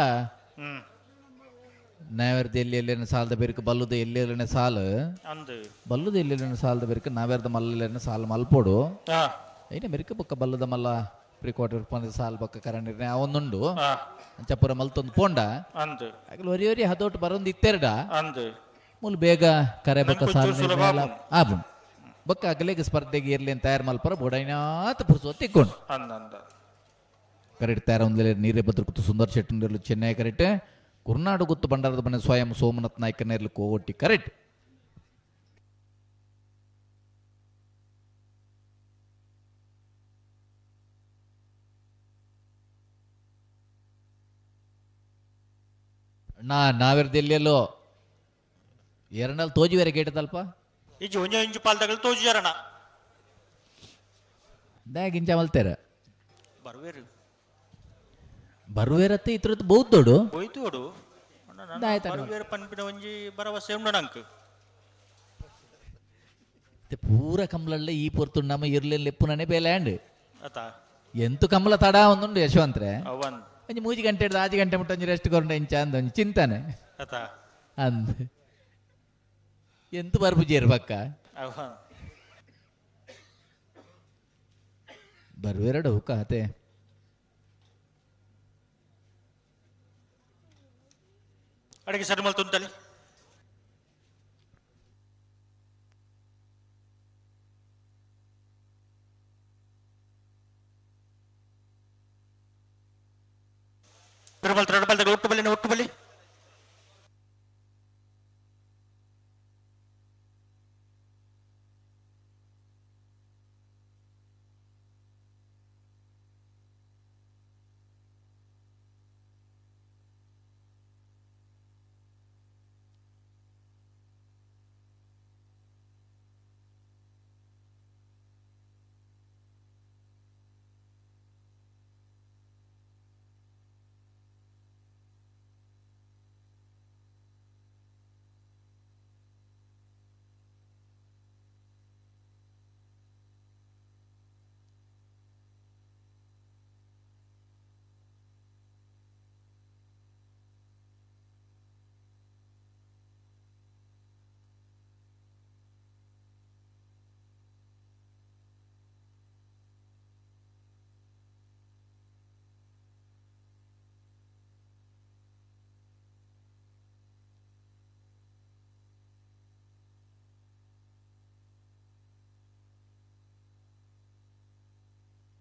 ನಾವೆರ್ದ ಎಲ್ಲಿ ಎಲ್ಲೇನ ಸಾಲದ ಬೇರ್ಕ ಬಲ್ಲುದ ಎಲ್ಲಿ ಎಲ್ಲೇನ ಸಾಲು ಬಲ್ಲುದ ಎಲ್ಲಿ ಎಲ್ಲೇನ ಸಾಲದ ಬೇರ್ಕ ನಾವೆರ್ದ ಮಲ್ಲೇನ ಸಾಲು ಮಲ್ಪೋಡು ಐನ ಮೆರಿಕ ಬೊಕ್ಕ ಬಲ್ಲದ ಮಲ್ಲ ಪ್ರೀ ಕ್ವಾರ್ಟರ್ ಪಂದ ಸಾಲ್ ಬೊಕ್ಕ ಕರ ನಿರ್ಣಯ ಅವೊಂದುಂಡು ಅಂಚಪುರ ಮಲ್ತೊಂದು ಪೋಂಡ ಅಗಲು ಒರಿ ಒರಿ ಹದೋಟು ಬರೋಂದು ಇತ್ತೆರಡ ಮೂಲು ಬೇಗ ಕರೆ ಬೊಕ್ಕ ಸಾಲ್ ನಿರ್ಣಯ ಆಪುಂಡು ಬೊಕ್ಕ ಅಗಲೇಗ ಸ್ಪರ್ಧೆಗೆ ಇರ್ಲಿ ಅಂತ ತಯಾರು ಮಲ್ಪರ ಬೋಡೈನಾತ ಪುರ್ಸೋ ತಿಕ್ಕೊಂಡು ಕರೆಕ್ಟ್ ತಯಾರ ಒಂದೇ ನೀರೇ ಭದ್ರ ಕುತ್ತು ಸುಂದರ್ ಶೆಟ್ಟಿ ನೀರ್ಲು ಚೆನ್ನೈ ಕರೆಕ್ಟ್ ಕುರ್ನಾಡು ಗುತ್ತು ಭಂಡಾರದ ಮನೆ ಸ್ವಯಂ ಸೋಮನಾಥ್ ನಾಯ್ಕ ನೇರ್ಲು ಕೋವಟ್ಟಿ ಕರೆಕ್ಟ್. ನಾ ನಾವಿರ್ದ ಎಲ್ಲೆಲ್ಲೋ ಎರಡಲ್ಲಿ ತೋಜಿ ಬೇರೆ ಗೇಟದಲ್ಪ ಇಜ್ಜಿ ಒಂಜಿ ಇಂಚು ಪಾಲ್ದಗಳು ತೋಜಿ ಜರಣ ದಾಗ್ ಇಂಚ ಮಲ್ತೇರ ಬರ್ವೇರು ಬರ್ವೇರತ್ತೆ ಇತ್ರದ್ದು ಬಹು ದೊಡ್ಡು ಹೋಯ್ತೋಡು ಬರ್ವೇರು ಪನ್ಪಿನ ಒಂಜಿ ಭರವಸೆ ಉಂಡು ನಂಕ್ ಪೂರ ಕಮ್ಲಳ್ಳೆ ಈ ಪೊರ್ತುಂಡಮ್ಮ ಇರ್ಲೆಲ್ಲ ಎಪ್ಪುನನೆ ಬೇಲೆ ಅತ ಎಂತು ಕಮಲ ತಡ ಒಂದುಂಡು ಯಶವಂತ್ರೆ ಅವನ್ ಒಂಜಿ ಮೂಜಿ ಗಂಟೆ ಹಿಡ್ದು ಆಜಿ ಗಂಟೆ ಮುಟ್ಟ ಒಂಜಿ ರೆಸ್ಟ್ ಕೊರಂಡ ಇಂಚ ಅಂದ ಒಂಜಿ ಚಿಂತಾನೆ ಅತ ಅಂದ್ ಎಂತು ಬರ್ಬುಜೇರು ಪಕ್ಕ ಅವನ್ ಬರ್ವೇರಡು ಕತೆ ಅಡಿಗೆ ಸರಿ ಮಲ್ತುಂತಲಿ ಪೆರುಮಲ್ ತ್ರಡಬಲ್ ಒಟ್ಟು ಬಲಿ ಒಟ್ಟು ಬಲಿ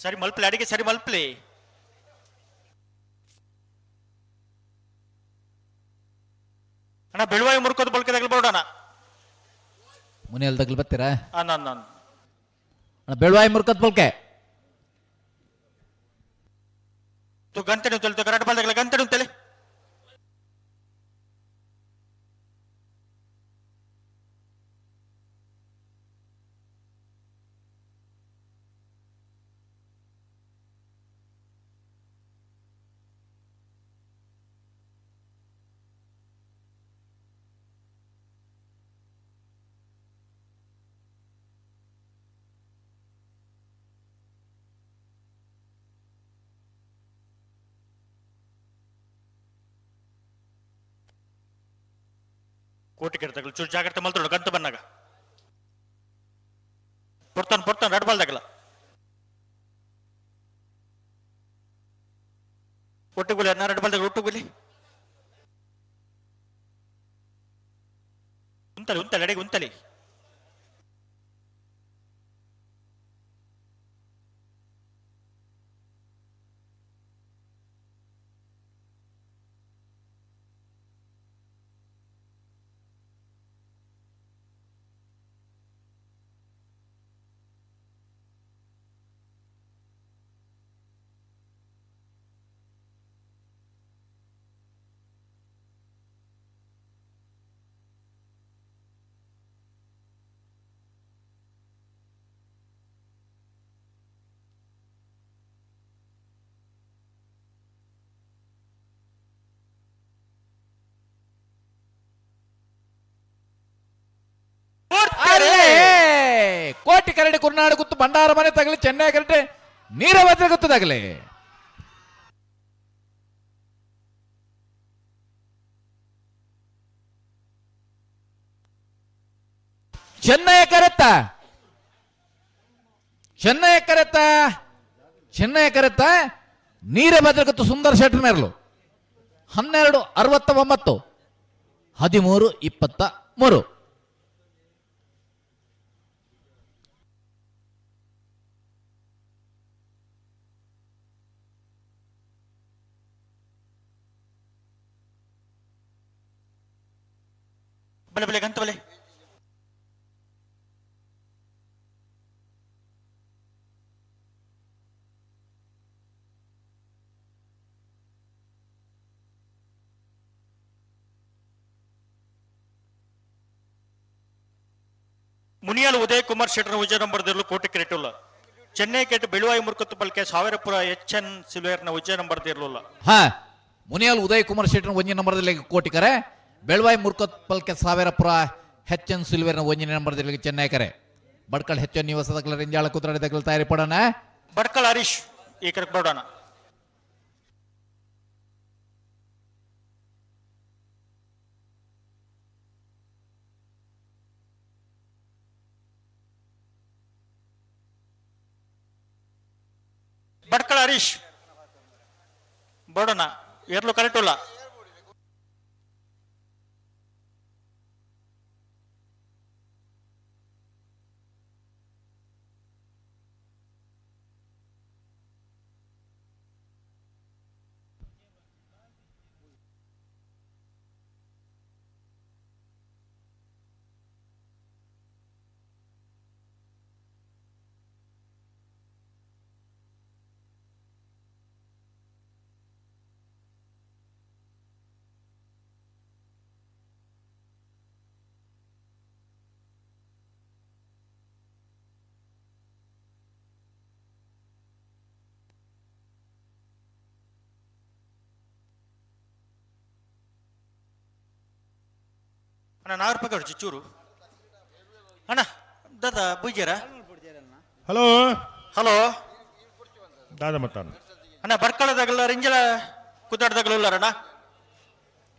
ಸರಿ ಮಲ್ಪಲೆ ಅಡಿಗೆ ಸರಿ ಮಲ್ಪಲೆ ಅಣ್ಣ ಬೆಳುವಾಯಿ ಮುರ್ಕೋದು ಬಳಕೆದಾಗಲಿ ಬರೋಣ ಮುನಿಯಲ್ಲಿ ತಗ್ಲು ಬರ್ತೀರಾ ನಾನು ನಾನು ಅಣ್ಣ ಬೆಳುವಾಯಿ ಮುರ್ಕದ್ ಬಲ್ಕೆ ತು ಗಂಟೆ ನುತ್ತಲೆ ಕರಾಟ ಬಾಲ್ದಾಗಲ ಗಂಟೆ ನುತ್ತಲೆ ಕೋಟಿ ಕೆಡ್ತಗಳು ಚೂರು ಜಾಗ್ರತೆ ಮಲ್ತೋಡು ಗಂಟು ಬನ್ನಾಗ ಪೊರ್ತಾನ ಪೊರ್ತಾನ ರಡ್ ಬಾಲ್ದಾಗಲ ಒಟ್ಟುಗುಲಿ ಅನ್ನ ರಡ್ ಬಾಲ್ದಾಗ ಒಟ್ಟುಗುಲಿ ಉಂತಲಿ ಉಂತಲಿ ಅಡೆಗೆ ಉಂತಲಿ. ಕೋಟಿ ಕರಡಿ ಕುರ್ನಾಡು ಗುತ್ತು ಭಂಡಾರ ಮನೆ ತಗಲಿ ಚೆನ್ನೈ ಕರಟೆ ನೀರಭದ್ರ ಗುತ್ತು ತಗಲಿ. ಚೆನ್ನೈ ಕರೆತ್ತ ಚೆನ್ನೈ ಕರೆತ್ತ ಚೆನ್ನೈ ಕರೆತ್ತ ನೀರಭದ್ರ ಗುತ್ತು ಸುಂದರ ಶೆಟ್ಟರ್ ನೆರಳು 12:69 13:23. ಬಲೆ ಬಲೆ ಗಂತ ಬಲೆ. ಮುನಿಯಾಲ್ ಉದಯ್ ಕುಮಾರ್ ಶೆಟ್ಟರ್ ವಿಜಯ ನಂಬರ್ ದಿರ್ಲು ಕೋಟಿ ಕ್ರಿಕೆಟುಲ್ಲ ಚೆನ್ನೈ ಕೆಟ್ಟು ಬೆಳುವಾಯಿ ಮುರ್ಕತ್ತು ಪಲ್ಕೆ ಸಾವಿರಪುರ ಎಚ್ ಎನ್ ಸಿಲ್ವೇರ್ನ ವಿಜಯ ನಂಬರ್ ದಿರ್ಲುಲ್ಲ. ಹಾ ಮುನಿಯಾಲ್ ಉದಯ್ ಕುಮಾರ್ ಶೆಟ್ಟರ್ ಒಂಜಿ ನಂಬರ್ದಲ್ಲಿ ಕೋಟಿ ಕರೆ ಬೆಳವಾಯಿ ಮುರ್ಕತ್ ಪಲ್ಕೆ ಸಾವಿರಪುರ ಹೆಚ್ ಎನ್ ಸಿಲ್ವೇರ್ನ ಒಂಜಿ ನಂಬರ್ದಲ್ಲಿ ಚೆನ್ನೈ ಕರೆ ಬಡ್ಕಲ್ ಹೆಚ್ ಎನ್ ನಿವಾಸದ ರಿಂಜಾಳ ಕುತ್ರಾಡಿ ತಗಲ್ ತಯಾರಿ ಪಡೋಣ. ಬಡ್ಕಲ್ ಹರೀಶ್ ಈ ಕಡೆ ಬರೋಣ. ಬಡ್ಕಳ ಹರೀಶ್ ಬೋಡೋಣ ಏರ್ಲು ಕರೆಕ್ಟ್ ಇಲ್ಲ. ಅಣ್ಣ 4 ರೂಪಾಯಿ ಚೂರು ಅಣ್ಣ ದಾದಾ ಬುಜ್ಜಾರ. ಹಲೋ ಹಲೋ ದಾದಾ ಮತ್ತಾನ ಅಣ್ಣ ಬಡ್ಕಳದಾಗಲ್ಲ ರಿಂಜಲ ಕುದ್ದಾಡ್ದಾಗಲ್ಲ ಅಣ್ಣ.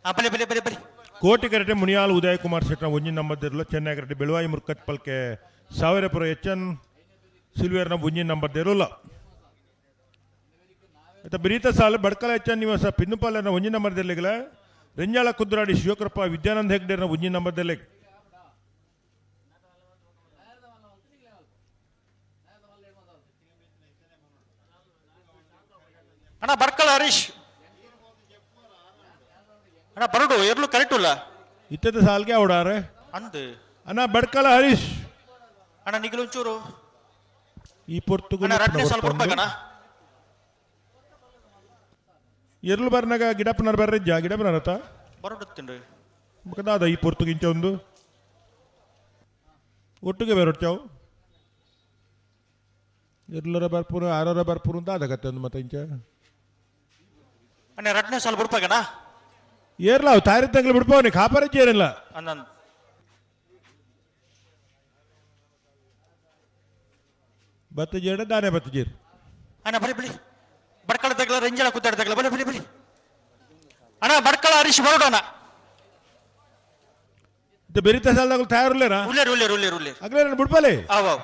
ಬಲೆ ಬಲೆ ಬಲೆ ಬಲೆ. ಕೋಟಿ ಕರಟೆ ಮುನಿಯಾಲ್ ಉದಯ್ ಕುಮಾರ್ ಶೆಟ್ಟರ್ ಒಂಜಿ number Chennai karate Beluvai ಮುರ್ಕತ್ ಪಲ್ಕೆ ಸಾವಿರಪುರ H ಎನ್ ಸಿಲ್ವೇರ್ನ ಒಂಜಿ ನಂಬರ್ ದಿರಲ್ಲ. ಆಯ್ತಾ ಬಿರೀತ ಸಾಲ ಬಡ್ಕಲ ಎಚ್ ಎನ್ ನಿವಾಸ ಪಿನ್ನುಪಾಲನ ಒಂಜಿ ನಂಬರ್ ದಿರ್ಲಿಗಲ ರೆಂಜಾಳ ಕುದ್ರಾಡಿ ಶಿವಕೃಪ ವಿದ್ಯಾನಂದ ಹೆಗ್ಡೇರ್ನ ಒಂಜಿ ನಂಬರ್ ದಿರ್ಲಿಗ್. ಅಣ್ಣ ಬಡ್ಕಳ ಹರೀಶ್ ಅಣ್ಣ ಬರಡು ಎರ್ಲು ಕರೆಕ್ಟ್ ಇಲ್ಲ. ಇತ್ತದ ಸಾಲ್ಗೆ ಅವಡಾರೆ ಅಂದು ಅಣ್ಣ ಬಡ್ಕಳ ಹರೀಶ್ ಅಣ್ಣ ನಿಗಲು ಒಂಚೂರು ಈ ಪೊರ್ತುಗು ಅಣ್ಣ ರಡ್ನೇ ಸಾಲ್ ಕೊಡ್ಬೇಕಣ್ಣ. ಎರ್ಲು ಬರ್ನಾಗ ಗಿಡಪ್ಪನರ್ ಬರ್ರೆ ಜಾ ಗಿಡಪ್ಪನರತ ಬರಡು ತಿನ್ರಿ ದಾದ ಈ ಪೊರ್ತುಗಿಂಚ ಒಂದು ಒಟ್ಟಿಗೆ ಬೇರೊಟ್ಟಾವು ಎರ್ಲರ ಬರ್ಪುರ ಆರರ ಬರ್ಪುರ ಅಂತ ಆದಗತ್ತೆ ಒಂದು ಮತ್ತೆ ಇಂಚ ಅಣ್ಣ ರಡ್ನೇ ಸಾಲ್ ಬಿಡ್ಪಾಗಣ್ಣ. ಏರ್ಲ ಅವು ತಾರಿ ತಂಗ್ಲು ಬಿಡ್ಪವನಿ ಕಾಪಾರ ಏನಿಲ್ಲ. ಅಣ್ಣ ಬತ್ತ ಜೇಡ ದಾನೆ ಬತ್ತ ಜೇರು ಅಣ್ಣ ಬರಿ ಬಲಿ ಬಡ್ಕಳ ತಗಲ ರಂಜಲ ಕುದ್ದಾಡ ತಗಲ ಬಲಿ ಬಲಿ ಬಲಿ ಅಣ್ಣ ಬಡ್ಕಳ ಹರೀಶ್ ಬರೋಡೋಣ. ಬೆರಿತ ಸಾಲದಾಗ ತಯಾರುಲ್ಲೇನಾ? ಉಲ್ಲೇರು ಉಲ್ಲೇರು ಉಲ್ಲೇರು ಉಲ್ಲೇರು ಅಗ್ಲೇ ನಾನು ಬಿಡ್ಪಲೆ. ಅವ್ ಅವ್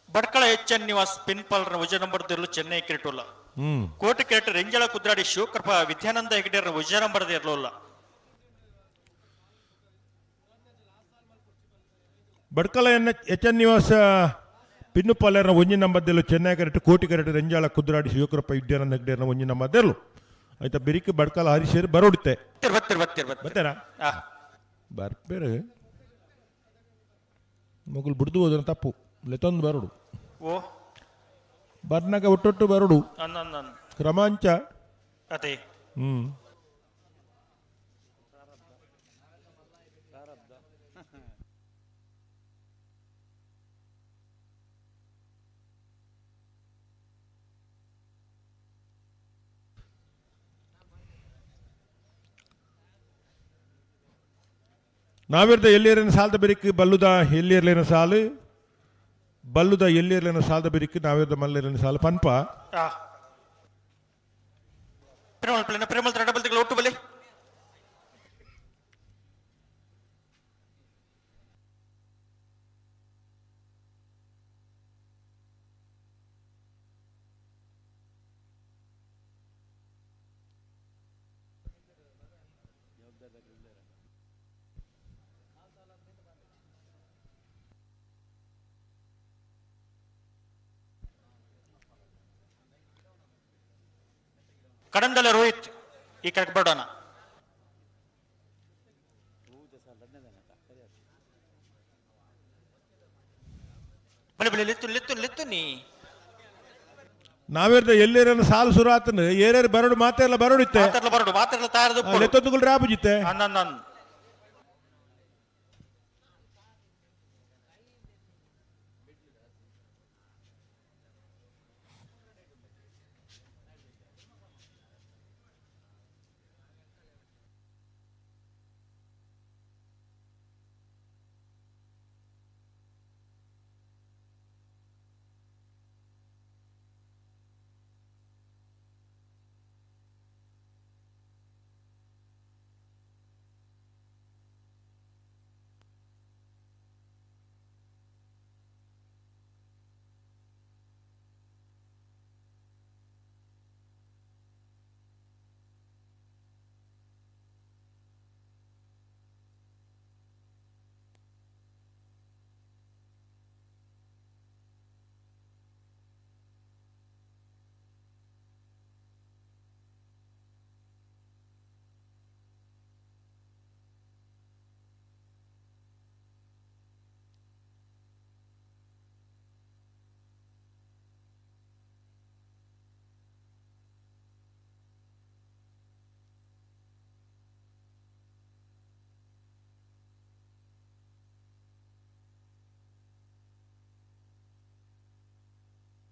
ಭಟ್ಕಳ ಎಚ್ ಎನ್ ನಿವಾಸ್ ಪಿನ್ಪಾಲ್ರ ವಿಜಯ ನಂಬರ್ ದಿರ್ಲು ಚೆನ್ನೈ ಕ್ರಿಕೆಟುಲ್ಲ ಕೋಟೆ ಕ್ರಿಕೆಟ್ ರೆಂಜಳ ಕುದ್ರಾಡಿ ಶಿವಕೃಪಾ ವಿದ್ಯಾನಂದ ಹೆಗಡೆರ ವಿಜಯ ನಂಬರ್ ಇರಲಿಲ್ಲ. ಭಟ್ಕಳ ಎನ್ ಎಚ್ ಎನ್ ನಿವಾಸ ಪಿನ್ನುಪಾಲರ್ನ ಒಂಜಿ ನಂಬರ್ದೆಲ್ಲು ಚೆನ್ನೈ ಕರೆಕ್ಟ್ ಕೋಟಿ ಕರೆಕ್ಟ್ ರೆಂಜಾಳ ಕುದ್ರಾಡಿ ಶಿವಕೃಪ ವಿದ್ಯಾನಂದ ಹೆಗಡೆರ್ನ ಒಂಜಿ ನಂಬರ್ದೆಲ್ಲು ಆಯ್ತಾ ಬಿರಿಕ್ ಬಡ್ಕಲ ಹರಿಶೇರ್ ಬರೋಡುತ್ತೆ. ಬರ್ತೀರಿ ಬರ್ತೀರಿ ಬರ್ತಾರಾ ಬರ್ಬೇರೆ ಮಗುಲು ಬಿಡ್ದು ಹೋದ್ರೆ ತಪ್ಪು ಲೆತ್ತೊಂದು ಬರೋಡು ಓ ಬರ್ನಾಗ ಒಟ್ಟೊಟ್ಟು ಬರೋಡು ಕ್ರಮಾಂಚ ಅದೇ. ನಾವಿರ್ದ ಎಲ್ಲಿಯರನ ಸಾಲದ ಬೆರಿಕ್ ಬಲ್ಲುದ ಎಲ್ಲಿಯರ್ಲೇನ ಸಾಲು ಬಲ್ಲುದ ಎಲ್ಲಿಯರ್ಲೇನ ಸಾಲದ ಬೆರಿಕ್ ನಾವಿರ್ದ ಮಲ್ಲೇರನ ಸಾಲು ಪನ್ಪ ಪ್ರೇಮಲ್ ಪ್ಲೇನ ಪ್ರೇಮಲ್ ಡಬಲ್ ತಿಂಗಳು ಒಟ್ಟು ಬಲಿ ಕಡಂದಲೆ ರೋಹಿತ್ ಈ ಕರೆಕ್ಟ್ ಬರೋಣ ಬಲೆ ಬಲೆ ಲೆತ್ತು ಲೆತ್ತು ಲೆತ್ತು ನೀ ನಾವಿರ್ದ ಎಲ್ಲಿಯರನ ಸಾಲು ಸುರಾತನ ಏರೇರು ಬರಡು ಮಾತೆಲ್ಲ ಬರಡಿತ್ತೆ ಮಾತಾಡ್ಲ ಬರಡು ಮಾತಾಡ್ಲ ತಯಾರದು ಲೆತ್ತೊಂದುಗಳು ರಾಬುಜಿತ್ತೆ ನನ್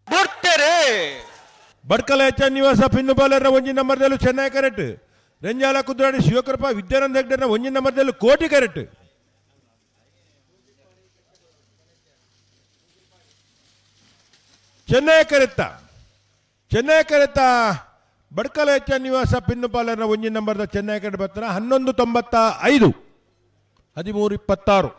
ಬುಡ್ತೇರೆ ಬಡ್ಕಲ ಎಚ್ ನಿವಾಸ ಪಿನ್ನು ಬಾಲರ್ನ ಒಂಜಿ ನಂಬರ್ದಲ್ಲೂ ಚೆನ್ನೈ ಕರೆಕ್ಟ್ ರಂಜಾಲ ಕುದ್ರಾಡಿ ಶಿವಕೃಪಾ ವಿದ್ಯಾನಂದ ಹೆಗ್ಡೆನ ಒಂಜಿ ನಂಬರ್ದಲ್ಲೂ ಕೋಟಿ ಕರೆಕ್ಟ್ ಚೆನ್ನೈ ಕರೆತ್ತ ಚೆನ್ನೈ ಕರೆತ್ತ ಬಡ್ಕಲ ಎಚ್ ನಿವಾಸ ಪಿನ್ನು ಬಾಲರ್ನ ಒಂಜಿ ನಂಬರ್ದ ಚೆನ್ನೈ ಕರೆಕ್ಟ್ ಬರ್ತಾರ 11.95 13.26.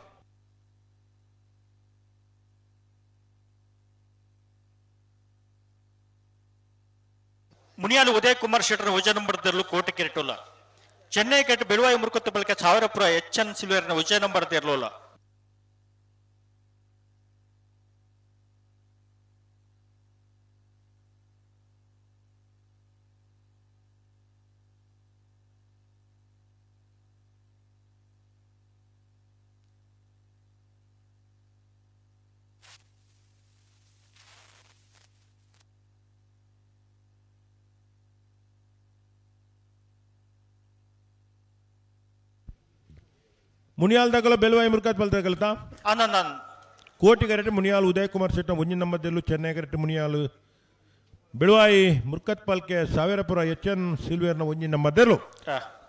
ಮುನಿಯಾಲು ಉದಯ್ ಕುಮಾರ್ ಶೆಟ್ಟರ್ ವಿಜಯ ನಂಬರ್ ಕೋಟೆ ಕಿರಿಟುಲ್ಲ ಚೆನ್ನೈ ಕೆಟ್ಟ ಬೆಳುವಾಯಿ ಮುರುಕತ್ತು ಬಳಿಕ ಸಾವಿರಪುರ ಎಚ್ ಎನ್ ಸಿಲ್ವೇರ್ನ ವಿಜಯ ನಂಬರ್ ಇರಲಿಲ್ಲ. ಮುನಿಯಾಲ್ದಾಗಲ ಬೆಲ್ವಾಯಿ ಮುರ್ಕಾತ್ ಬಲ್ತಾಗಲ್ತಾ ಆನಂದ್ ಆನಂದ್ ಕೋಟಿ ಕರೆಕ್ಟ್ ಮುನಿಯಾಲ್ ಉದಯ್ ಕುಮಾರ್ ಶೆಟ್ಟ ಒಂಜಿ ನಂಬರ್ದಲ್ಲೂ ಚೆನ್ನೈ ಕರೆಕ್ಟ್ ಮುನಿಯಾಲ್ ಬೆಳುವಾಯಿ ಮುರ್ಕತ್ ಪಾಲ್ಕೆ ಸಾವಿರಪುರ ಎಚ್ ಎನ್ ಸಿಲ್ವೇರ್ನ ಒಂಜಿ ನಂಬರ್ದೆಲ್ಲು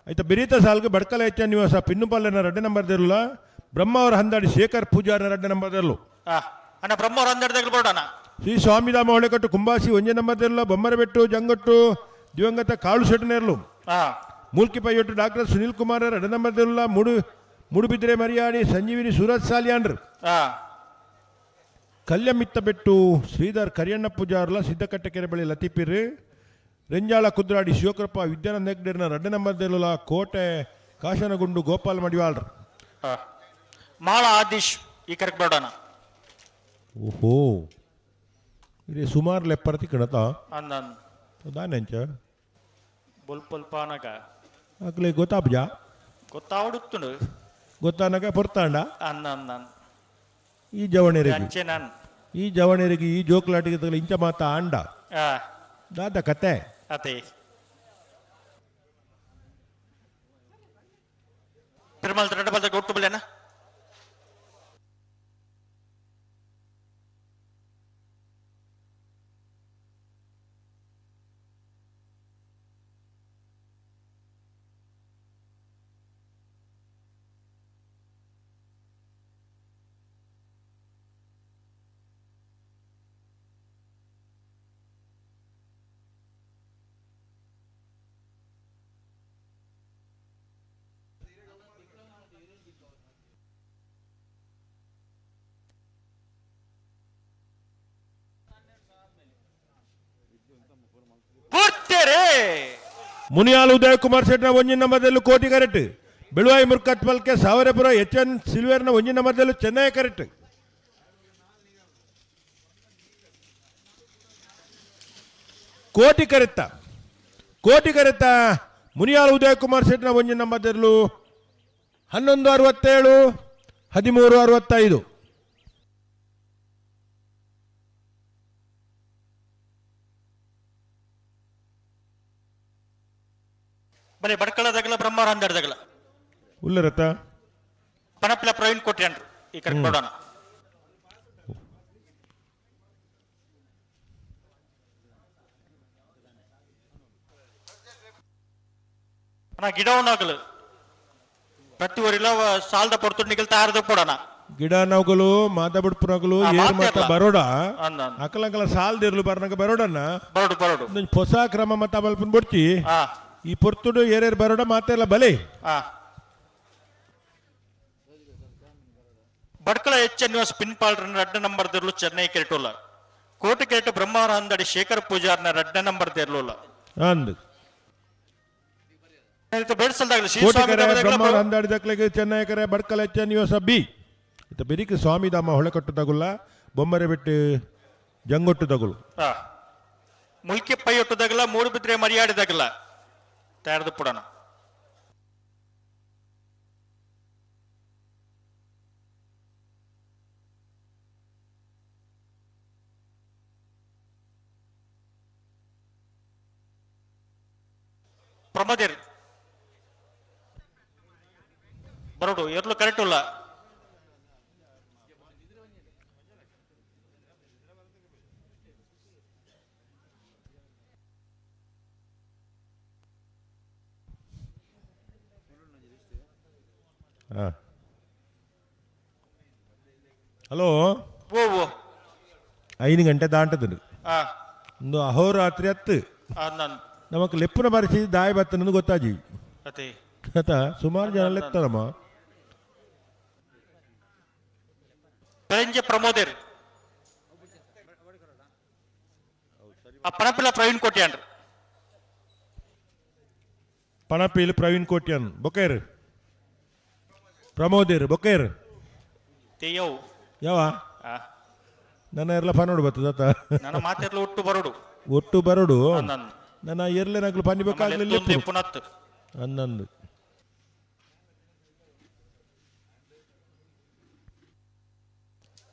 ಆಯ್ತಾ ಬಿರೀತ ಸಾಲ್ಗೆ ಬಡ್ಕಲ ಎಚ್ ಎನ್ ನಿವಾಸ ಪಿನ್ನುಪಾಲನ ರಡ್ಡೆ ನಂಬರ್ದೆಲ್ಲ ಬ್ರಹ್ಮ ಅವರ ಹಂದಾಡಿ ಶೇಖರ್ ಪೂಜಾರನ ರಡ್ಡೆ ನಂಬರ್ದೆಲ್ಲು ಅಣ್ಣ ಬ್ರಹ್ಮ ಅವರ ಹಂದಾಡಿ ಬೋರ್ಡಣ್ಣ ಶ್ರೀ ಸ್ವಾಮಿಧಾಮ ಹೊಳೆಕಟ್ಟು ಕುಂಬಾಸಿ ಒಂಜಿ ನಂಬರ್ದೆಲ್ಲ ಬೊಮ್ಮರಬೆಟ್ಟು ಜಂಗಟ್ಟು ದಿವಂಗತ ಕಾಳು ಶೆಟ್ಟನೇರ್ಲು ಮೂಲ್ಕಿ ಪೈಯೊಟ್ಟು ಡಾಕ್ಟರ್ ಸುನೀಲ್ ಕುಮಾರ್ ರಡ್ಡೆ ನಂಬರ್ದೆಲ್ಲ ಮೂಡುಬಿದ್ರೆ ಮರಿಯಾಡಿ ಸಂಜೀವಿನಿ ಸೂರಜ್ ಸಾಲಿಯಾನ್ರು ಕಲ್ಯಮಿತ್ತಬೆಟ್ಟು ಶ್ರೀಧರ್ ಕರಿಯಣ್ಣ ಪೂಜಾರ್ಲ ಸಿದ್ದಕಟ್ಟೆಕೆರೆ ಬಳಿ ಲತಿಪಿರ್ ರೆಂಜಾಳ ಕುದ್ರಾಡಿ ಶಿವಕೃಪ ವಿದ್ಯಾನಂದ ಹೆಗ್ಡೇರ್ನ ರಡ್ಡೆ ನಂಬರ್ದೆಲ್ಲ ಕೋಟೆ ಕಾಶನಗುಂಡು ಗೋಪಾಲ್ ಮಡಿವಾಳ್ರು ಮಾಳ ಆದೀಶ್ ಈ ಕರೆಕ್ಟ್ ಬೋರ್ಡಣ್ಣ ಓಹೋ ಇದು ಸುಮಾರು ಲೆಪ್ಪರ್ತಿ ಕಣತ ಅಂದನ್ ದಾನೆಂಚ ಬೊಲ್ಪಲ್ಪಾನಗ ಅಕ್ಲೆ ಗೊತ್ತಾಬ್ಜ ಗೊತ್ತಾವಡುತ್ತುಂಡು ಗೊತ್ತಾನಗ ಪೊರ್ತಾಂಡ ಅನ್ನ ಅನ್ನ ಈ ಜವಣೆರಿಗೆ ಅಂಚೆ ನಾನು ಈ ಜವಣೆರಿಗೆ ಈ ಜೋಕ್ಲಾಟಿಗೆ ತಗಲ ಇಂಚ ಮಾತ ಆಂಡ ದಾದ ಕತೆ ಅದೇ ತಿರುಮಲ ದೊಡ್ಡ ಬಲ್ದ ಗೊಟ್ಟು ಬಲ್ಲೇನ ಕೋಟಿಕೆರೆ. ಮುನಿಯಾಲ್ ಉದಯ್ ಕುಮಾರ್ ಶೆಟ್ನ ಒಂಜಿ ನಂಬರ್ದಲ್ಲೂ ಕೋಟಿ ಕರೆಕ್ಟ್. ಬೆಳುವಾಯಿ ಮುರ್ಕತ್ ಪಲ್ಕೆ ಸಾವರೆಪುರ ಎಚ್ ಎನ್ ಸಿಲ್ವೇರ್ನ ಒಂಜಿ ನಂಬರ್ದಲ್ಲೂ ಚೆನ್ನೈ ಕರೆಕ್ಟ್. ಕೋಟಿ ಕರೆತ್ತ ಕೋಟಿ ಕರೆತ್ತ ಮುನಿಯಾಲ್ ಉದಯ್ ಕುಮಾರ್ ಶೆಟ್ನ ಒಂಜಿ ನಂಬರ್ದಲ್ಲೂ 11:67 13:65. ಬರೀ ಬಡ್ಕಳದಾಗಲ ಬ್ರಹ್ಮರಂದರ್ದಾಗಲ ಉಲ್ಲರತ್ತ ಪಣಪ್ಲ ಪ್ರವೀಣ್ ಕೋಟ್ಯಾನ್ರು ಈ ಕಡೆ ಕೊಡೋಣ. ಅಣ್ಣ ಗಿಡವನ್ನಾಗಲು ಪ್ರತಿ ಊರಿಲ್ಲ ಸಾಲದ ಪೊರ್ತು ನಿಗಲ್ ತಾರದ ಕೊಡೋಣ. ಗಿಡ ನೌಗಲು ಮಾತಾಬಿಡ್ಪುನಗಲು ಏರ್ ಮತ್ತ ಬರೋಡ ಅಕಲಂಕಲ ಸಾಲದಿರ್ಲು ಬರ್ನಗ ಬರೋಡನ್ನ ಬರೋಡು ಬರೋಡು ಹೊಸ ಕ್ರಮ ಮತ್ತ ಬಲ್ಪನ್ ಬಿಡ್ತಿ ಈ ಪೊರ್ತುಡು ಏರೇರು ಬರೋಡ ಮಾತೆಲ್ಲ ಬಲೆ. ಬಡ್ಕಳ ಎಚ್ ಎನ್ ಪಿನ್ ಪಾಲ್ರನ್ನ ರಡ್ಡ ನಂಬರ್ ದಿರ್ಲು ಚೆನ್ನೈ ಕೆರೆಟೋಲ. ಕೋಟಿ ಕೆರೆಟು ಬ್ರಹ್ಮರ ಅಂದಡಿ ಶೇಖರ್ ಪೂಜಾರ್ನ ರಡ್ಡ ನಂಬರ್ ದಿರ್ಲೋಲ. ಅಂದ್ ಬ್ರಹ್ಮರ ಅಂದಾಡಿ ದಕ್ಲೆಗೆ ಚೆನ್ನೈ ಕರೆ ಬಡ್ಕಳ ಎಚ್ ಎನ್ ಯುಎಸ್ ಬಿ ಇತ್ತ ಬೆರಿಕ್ ಸ್ವಾಮಿಧಾಮ ಹೊಳೆಕಟ್ಟು ತಗುಲ್ಲ ಬೊಮ್ಮರೆ ಬಿಟ್ಟು ಜಂಗೊಟ್ಟು ತಗುಲು. ಮುಲ್ಕಿ ಪೈ ಒಟ್ಟುದಾಗಲ ಮೂರು ಬಿದ್ರೆ ಮರ್ಯಾಡಿದಾಗಲ ತಯಾರದು ಪುಡೋಣ. ಪ್ರಮೋದಿರ್ ಬರೋಡು ಎರ್ಲು ಕರೆಕ್ಟ್ ಇಲ್ಲ. ಹಲೋ ಓ 5 ಗಂಟೆ ದಾಂಟದು ಒಂದು ಅಹೋರಾತ್ರಿ ಹತ್ತು ನಮಕ್ ಲೆಪ್ಪುನ ಪರಿಸ್ಥಿತಿ ದಾಯಿ ಬತ್ತನದು ಗೊತ್ತಾಜಿ ಆತ ಸುಮಾರು ಜನ ಲೆತ್ತಾರಮ್ಮ. ಪರಂಜೆ ಪ್ರಮೋದಿರ್ ಪಣಪಿಲ ಪ್ರವೀಣ್ ಕೋಟ್ಯಾನ್ ಪಣಪಿಲ್ ಪ್ರವೀಣ್ ಕೋಟ್ಯಾನ್ ಬೊಕೇರ್ ಪ್ರಮೋದಿರ್ ಬೊಕೇರ್ ಯಾವ ನನ್ನ ಎರ್ಲ ಪನೋಡು ಬರ್ತದ ನನ್ನ ಮಾತೆರ್ಲ ಒಟ್ಟು ಬರೋಡು ಒಟ್ಟು ಬರೋಡು ನನ್ನ ಎರ್ಲೆ ನಗ್ಲು ಪನ್ನಿ ಬೇಕಾಗ್ಲಿಲ್ಲ ಹನ್ನೊಂದು.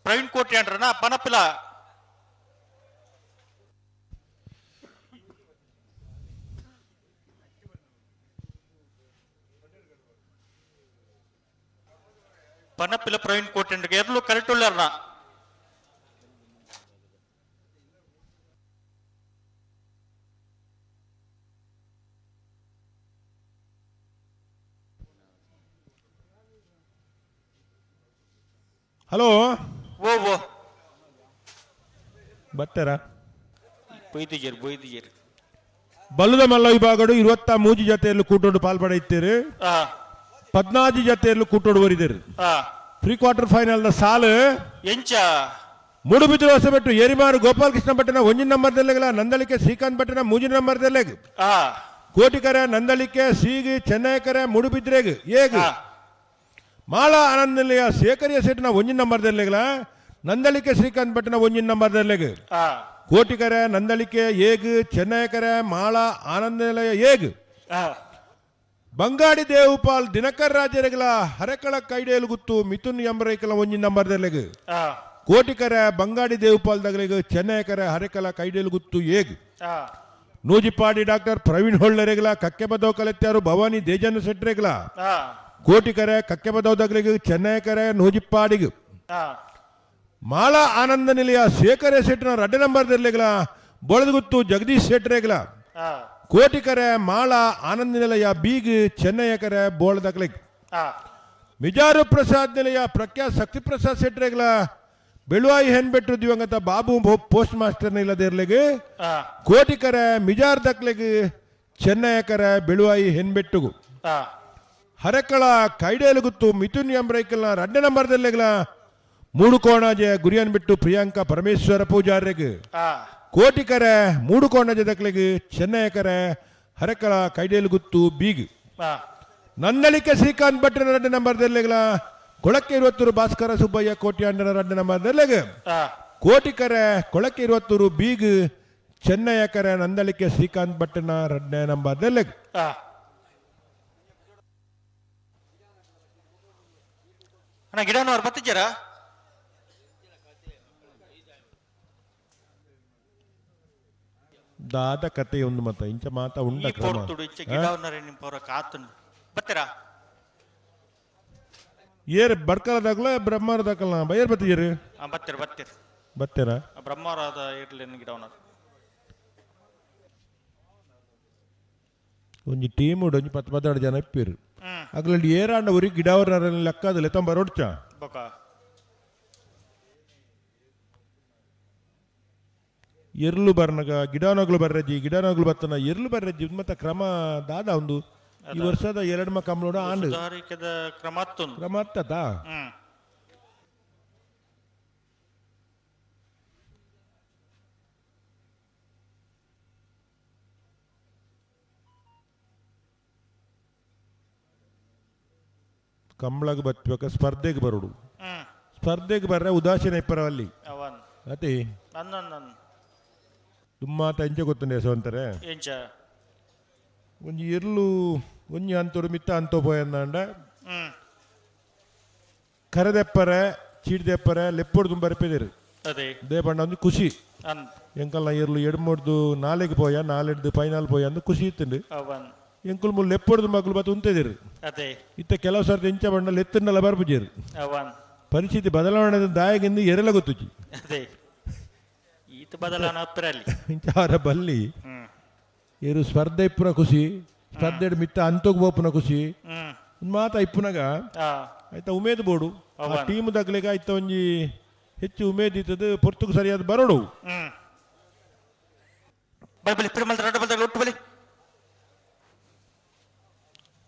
ಪ್ರವೀಣ್ ಕೋಟ್ಯಾನ್ರನ ಪನಪಿಲ ಪನಪಿಲ ಪ್ರವೀಣ್ ಕೋಟ್ಯಾನ್ರಿಗೆ ಎರ್ಲು ಕರೆಕ್ಟ್ ಉಳ್ಳಾರ್ನ. ಹಲೋ ಓ ಓ ಬರ್ತಾರ ಬೈದಿಜೇರು ಬೈದಿಜೇರು. ಬಲ್ಲದ ಮಲ್ಲ ವಿಭಾಗಡು 23 ಜೊತೆಯಲ್ಲಿ ಕೂಟೋಡು ಪಾಲ್ಪಡೆಯುತ್ತೀರಿ. 14 ಜೊತೆಯಲ್ಲಿ ಕೂಟೋಡು ಬರಿದಿರಿ. ಪ್ರೀ ಕ್ವಾರ್ಟರ್ ಫೈನಲ್ ನ ಸಾಲು ಎಂಚ ಮೂಡುಬಿದಿರೆ ಹೊಸಬೆಟ್ಟು ಏರಿಮಾರು ಗೋಪಾಲಕೃಷ್ಣ ಭಟ್ಟನ 1 ನಂಬರ್ದಲ್ಲೆಗಲ ನಂದಳಿಕೆ ಶ್ರೀಕಾಂತ್ ಭಟ್ಟನ 3 ನಂಬರ್ದಲ್ಲೆಗ್ ಕೋಟಿಕರ ನಂದಳಿಕೆ ಸೀಗಿ ಚೆನ್ನೈಕರ ಮೂಡುಬಿದ್ರೆಗ್ ಏಗ್ ಮಾಳಾ ಆನಂದನಿಲಯ ಶೇಖರಿಯ ಸೆಟ್ನ 1 ನಂಬರ್ದಲ್ಲೆಗಲ ನಂದಳಿಕೆ ಶ್ರೀಕಾಂತ್ ಭಟ್ಟನ 1 ನಂಬರ್ದಲ್ಲೆಗ್ ಕೋಟಿಕರ ನಂದಳಿಕೆ ಏಗ್ ಚೆನ್ನೈಕರ ಮಾಳಾ ಆನಂದನಿಲಯ ಏಗ್ ಬಂಗಾಡಿ ದೇವುಪಾಲ್ ದಿನಕರ್ ರಾಜರೆಗಲ ಹರಕಳ ಕೈಡೇಲು ಗುತ್ತು ಮಿಥುನ್ ಎಂಬರೈಕಲ 1 ನಂಬರ್ದಲ್ಲೆಗ್ ಕೋಟಿಕರ ಬಂಗಾಡಿ ದೇವುಪಾಲ್ ದಗಲಿಗ ಚೆನ್ನೈಕರ ಹರಕಲ ಕೈಡೇಲು ಗುತ್ತು ಏಗ್ ನೂಜಿಪಾಡಿ ಡಾಕ್ಟರ್ ಪ್ರವೀಣ್ ಹೊಳ್ಳರೆಗಲ ಕಕ್ಕೆಬದವ್ ಕಲೆತ್ಯಾರು ಭವಾನಿ ದೇಜನ ಸೆಟ್ರೆಗಲ ಕೋಟಿಕರ ಕಕ್ಕೆಬದವ್ ದಗಲಿಗ ಚೆನ್ನೈಕರ ನೂಜಿಪ್ಪಾಡಿಗ ಮಾಳಾ ಆನಂದ ನಿಲಯ ಶೇಖರ ಶೆಟ್ನ 2 ನಂಬರ್ದಲ್ಲೆಗಲ ಬೊಳದಗುತ್ತು ಜಗದೀಶ್ ಶೆಟ್ರೆಗಲ ಕೋಟಿಕರೆ ಮಾಳಾ ಆನಂದ ನಿಲಯ ಬೀಗ್ ಚೆನ್ನಯ್ಯಕರೆ ಬೋಳದಕ್ಲಿಗ್ ಮಿಜಾರು ಪ್ರಸಾದ್ ನಿಲಯ ಪ್ರಖ್ಯಾತ್ ಶಕ್ತಿ ಪ್ರಸಾದ್ ಶೆಟ್ರೆಗಲ ಬೆಳುವಾಯಿ ಹೆನ್ಬೆಟ್ಟು ದಿವಂಗತ ಬಾಬು ಪೋಸ್ಟ್ ಮಾಸ್ಟರ್ ಇಲ್ಲದಿರ್ಲಿಗೆ ಕೋಟಿಕರೆ ಮಿಜಾರ್ ದಕ್ಲಿಗ್ ಚೆನ್ನಯ್ಯಕರೆ ಬೆಳುವಾಯಿ ಹೆನ್ಬೆಟ್ಟುಗು ಹರಕಳ ಕೈಡೇಲುಗುತ್ತು ಮಿಥುನ್ ಎಂಬ್ರೈಕಲ್ನ 2 ನಂಬರ್ದಲ್ಲೆಗಲ ಮೂಡುಕೋಣಾಜೆ ಗುರಿಯನ್ ಬಿಟ್ಟು ಪ್ರಿಯಾಂಕಾ ಪರಮೇಶ್ವರ ಪೂಜಾರ್ಯಗ್ ಕೋಟಿಕರೆ ಮೂಡುಕೋಣ ಜದಕ್ಲೆಗ್ ಚೆನ್ನಯಕರೆ ಹರಕಳ ಕೈಡೇಲು ಗುತ್ತು ಬೀಗ್ ನಂದಳಿಕೆ ಶ್ರೀಕಾಂತ್ ಭಟ್ರನ 2 ನಂಬರ್ ದೆರ್ಲೆಗ್ಲ ಕೊಳಕ್ಕೆ ಇರುವತ್ತೂರು ಭಾಸ್ಕರ ಸುಬ್ಬಯ್ಯ ಕೋಟ್ಯಾಂಡನ 2 ನಂಬರ್ ದೆರ್ಲೆಗ್ ಕೋಟಿಕರೆ ಕೊಳಕ್ಕೆ ಇರುವತ್ತೂರು ಬೀಗ್ ಚೆನ್ನಯಕರೆ ನಂದಳಿಕೆ ಶ್ರೀಕಾಂತ್ ಭಟ್ಟನ 2 ನಂಬರ್ ದೆರ್ಲೆಗ್. ಅಣ್ಣ ಗಿಡನವ್ರು ಬತ್ತಿದ್ದೀರಾ? ದಾದ ಕತೆ ಒಂದು ಮತ ಇಂಚ ಮಾತ ಉಂಡ ಈ ಕ್ರಮ. ಪೊರ್ತುಡು ಇಂಚ ಗಿಡವನ್ನರೆ ನಿಂಪವರ ಕಾತುಂಡು ಬತ್ತೀರಾ? ಏರ್ ಬಡ್ಕಲದಾಗಲ ಬ್ರಹ್ಮರದಾಗಲ ಬೈಯರ್ ಬತ್ತಿದ್ದೀರಿ? ಬತ್ತೀರ ಬತ್ತೀರ. ಬತ್ತೀರಾ? ಬ್ರಹ್ಮರಾದ ಇರ್ಲಿ ಗಿಡವನ್ನರು. ಒಂಜಿ ಟೀಮ್ ಒಂಜಿ 10 12 ಜನ ಇಪ್ಪಿರು ಅಗ್ಲಲ್ಲಿ ಏರಾಂಡ ಊರಿ ಗಿಡವರ ಲೆಕ್ಕದಲ್ಲಿ ತಂಬ ರೊಡ್ಚ ಬೊಕ ಎರ್ಲು ಬರ್ನಗ ಗಿಡನಗ್ಲು ಬರ್ರಜ್ಜಿ ಗಿಡನಗ್ಲು ಬತ್ತನ ಎರ್ಲು ಬರ್ರಜ್ಜಿ ಮತ್ತೆ ಕ್ರಮ ದಾದ ಒಂದು ಈ ವರ್ಷದ ಎರಡ್ಮ ಕಮ್ಲೋಡ ಆಂಡು ಸುಧಾರಿಕೆದ ಕ್ರಮ ಅತ್ತುಂಡು. ಕ್ರಮ ಅತ್ತದ. ಕಂಬಳಗ್ ಬತ್ಬೇಕ ಸ್ಪರ್ಧೆಗೆ ಬರೋಡು ಸ್ಪರ್ಧೆಗೆ ಬರ್ರೆ ಉದಾಸೀನ ಇಪ್ಪರವಲ್ಲಿ ಅವನ್ ಅತಿ ನನ್ನ ದುಮ್ಮಾತ ಎಂಚ ಗೊತ್ತುಂಡೆ ಯಶವಂತರೆ ಎಂಚ ಒಂಜಿ ಎರ್ಲು ಒಂಜಿ ಅಂತೋಡು ಮಿತ್ತ ಅಂತೋ ಪೋಯಂದಾಂಡ ಕರೆದೆಪ್ಪರೆ ಚೀಡ್ದೆಪ್ಪರೆ ಲೆಪ್ಪೊಡು ತುಂಬ ರೆಪ್ಪೆದಿರು ಅದೇ ದೇಪಂಡ ಒಂದು ಖುಷಿ ಎಂಕಲ್ನ ಎರ್ಲು ಎಡ್ಮೊಡ್ದು ನಾಲೆಗೆ ಪೋಯ ನಾಲೆಡ್ದು ಫೈನಲ್ ಪೋಯ ಅಂದು ಖುಷಿ ಇತ್ತುಂಡು ಅವನ್ ಎಂಕುಲು ಮುಲ್ಲು ಲೆಪ್ಪೊಡ್ದು ಮಕ್ಕಳು ಬತ್ತು ಉಂತೆದಿರು ಅದೇ ಇತ್ತ ಕೆಲವು ಸರ್ತಿ ಎಂಚ ಬಂಡ ಲೆತ್ತಂಡಲ ಬರ್ಪುಜೇರು ಅವನ್ ಪರಿಸ್ಥಿತಿ ಬದಲಾವಣೆ ದಾಯಗಿಂದ ಎರೆಲ ಗೊತ್ತುಜಿ ಅದೇ ಈತ ಬದಲಾವಣೆ ಅಪ್ಪರಲ್ಲಿ ಇಂಚಾರ ಬಲ್ಲಿ ಏರು ಸ್ಪರ್ಧೆ ಇಪ್ಪುನ ಖುಷಿ ಸ್ಪರ್ಧೆ ಮಿತ್ತ ಅಂತೋಗ್ ಬೋಪುನ ಖುಷಿ ಮಾತ ಇಪ್ಪುನಗ ಆಯ್ತಾ ಉಮೇದ್ ಬೋಡು ಆ ಟೀಮ್ ದಗ್ಲೆಗ ಆಯ್ತ ಒಂಜಿ ಹೆಚ್ಚು ಉಮೇದ್ ಇತ್ತದು ಪೊರ್ತುಗು ಸರಿಯಾದ ಬರೋಡು ಬಲಿ ಬಲಿ ಪಿರಮಲ್ ರಡ್ಡ ಬಲ್ದಾಗಲ ಒಟ್ಟು ಬಲಿ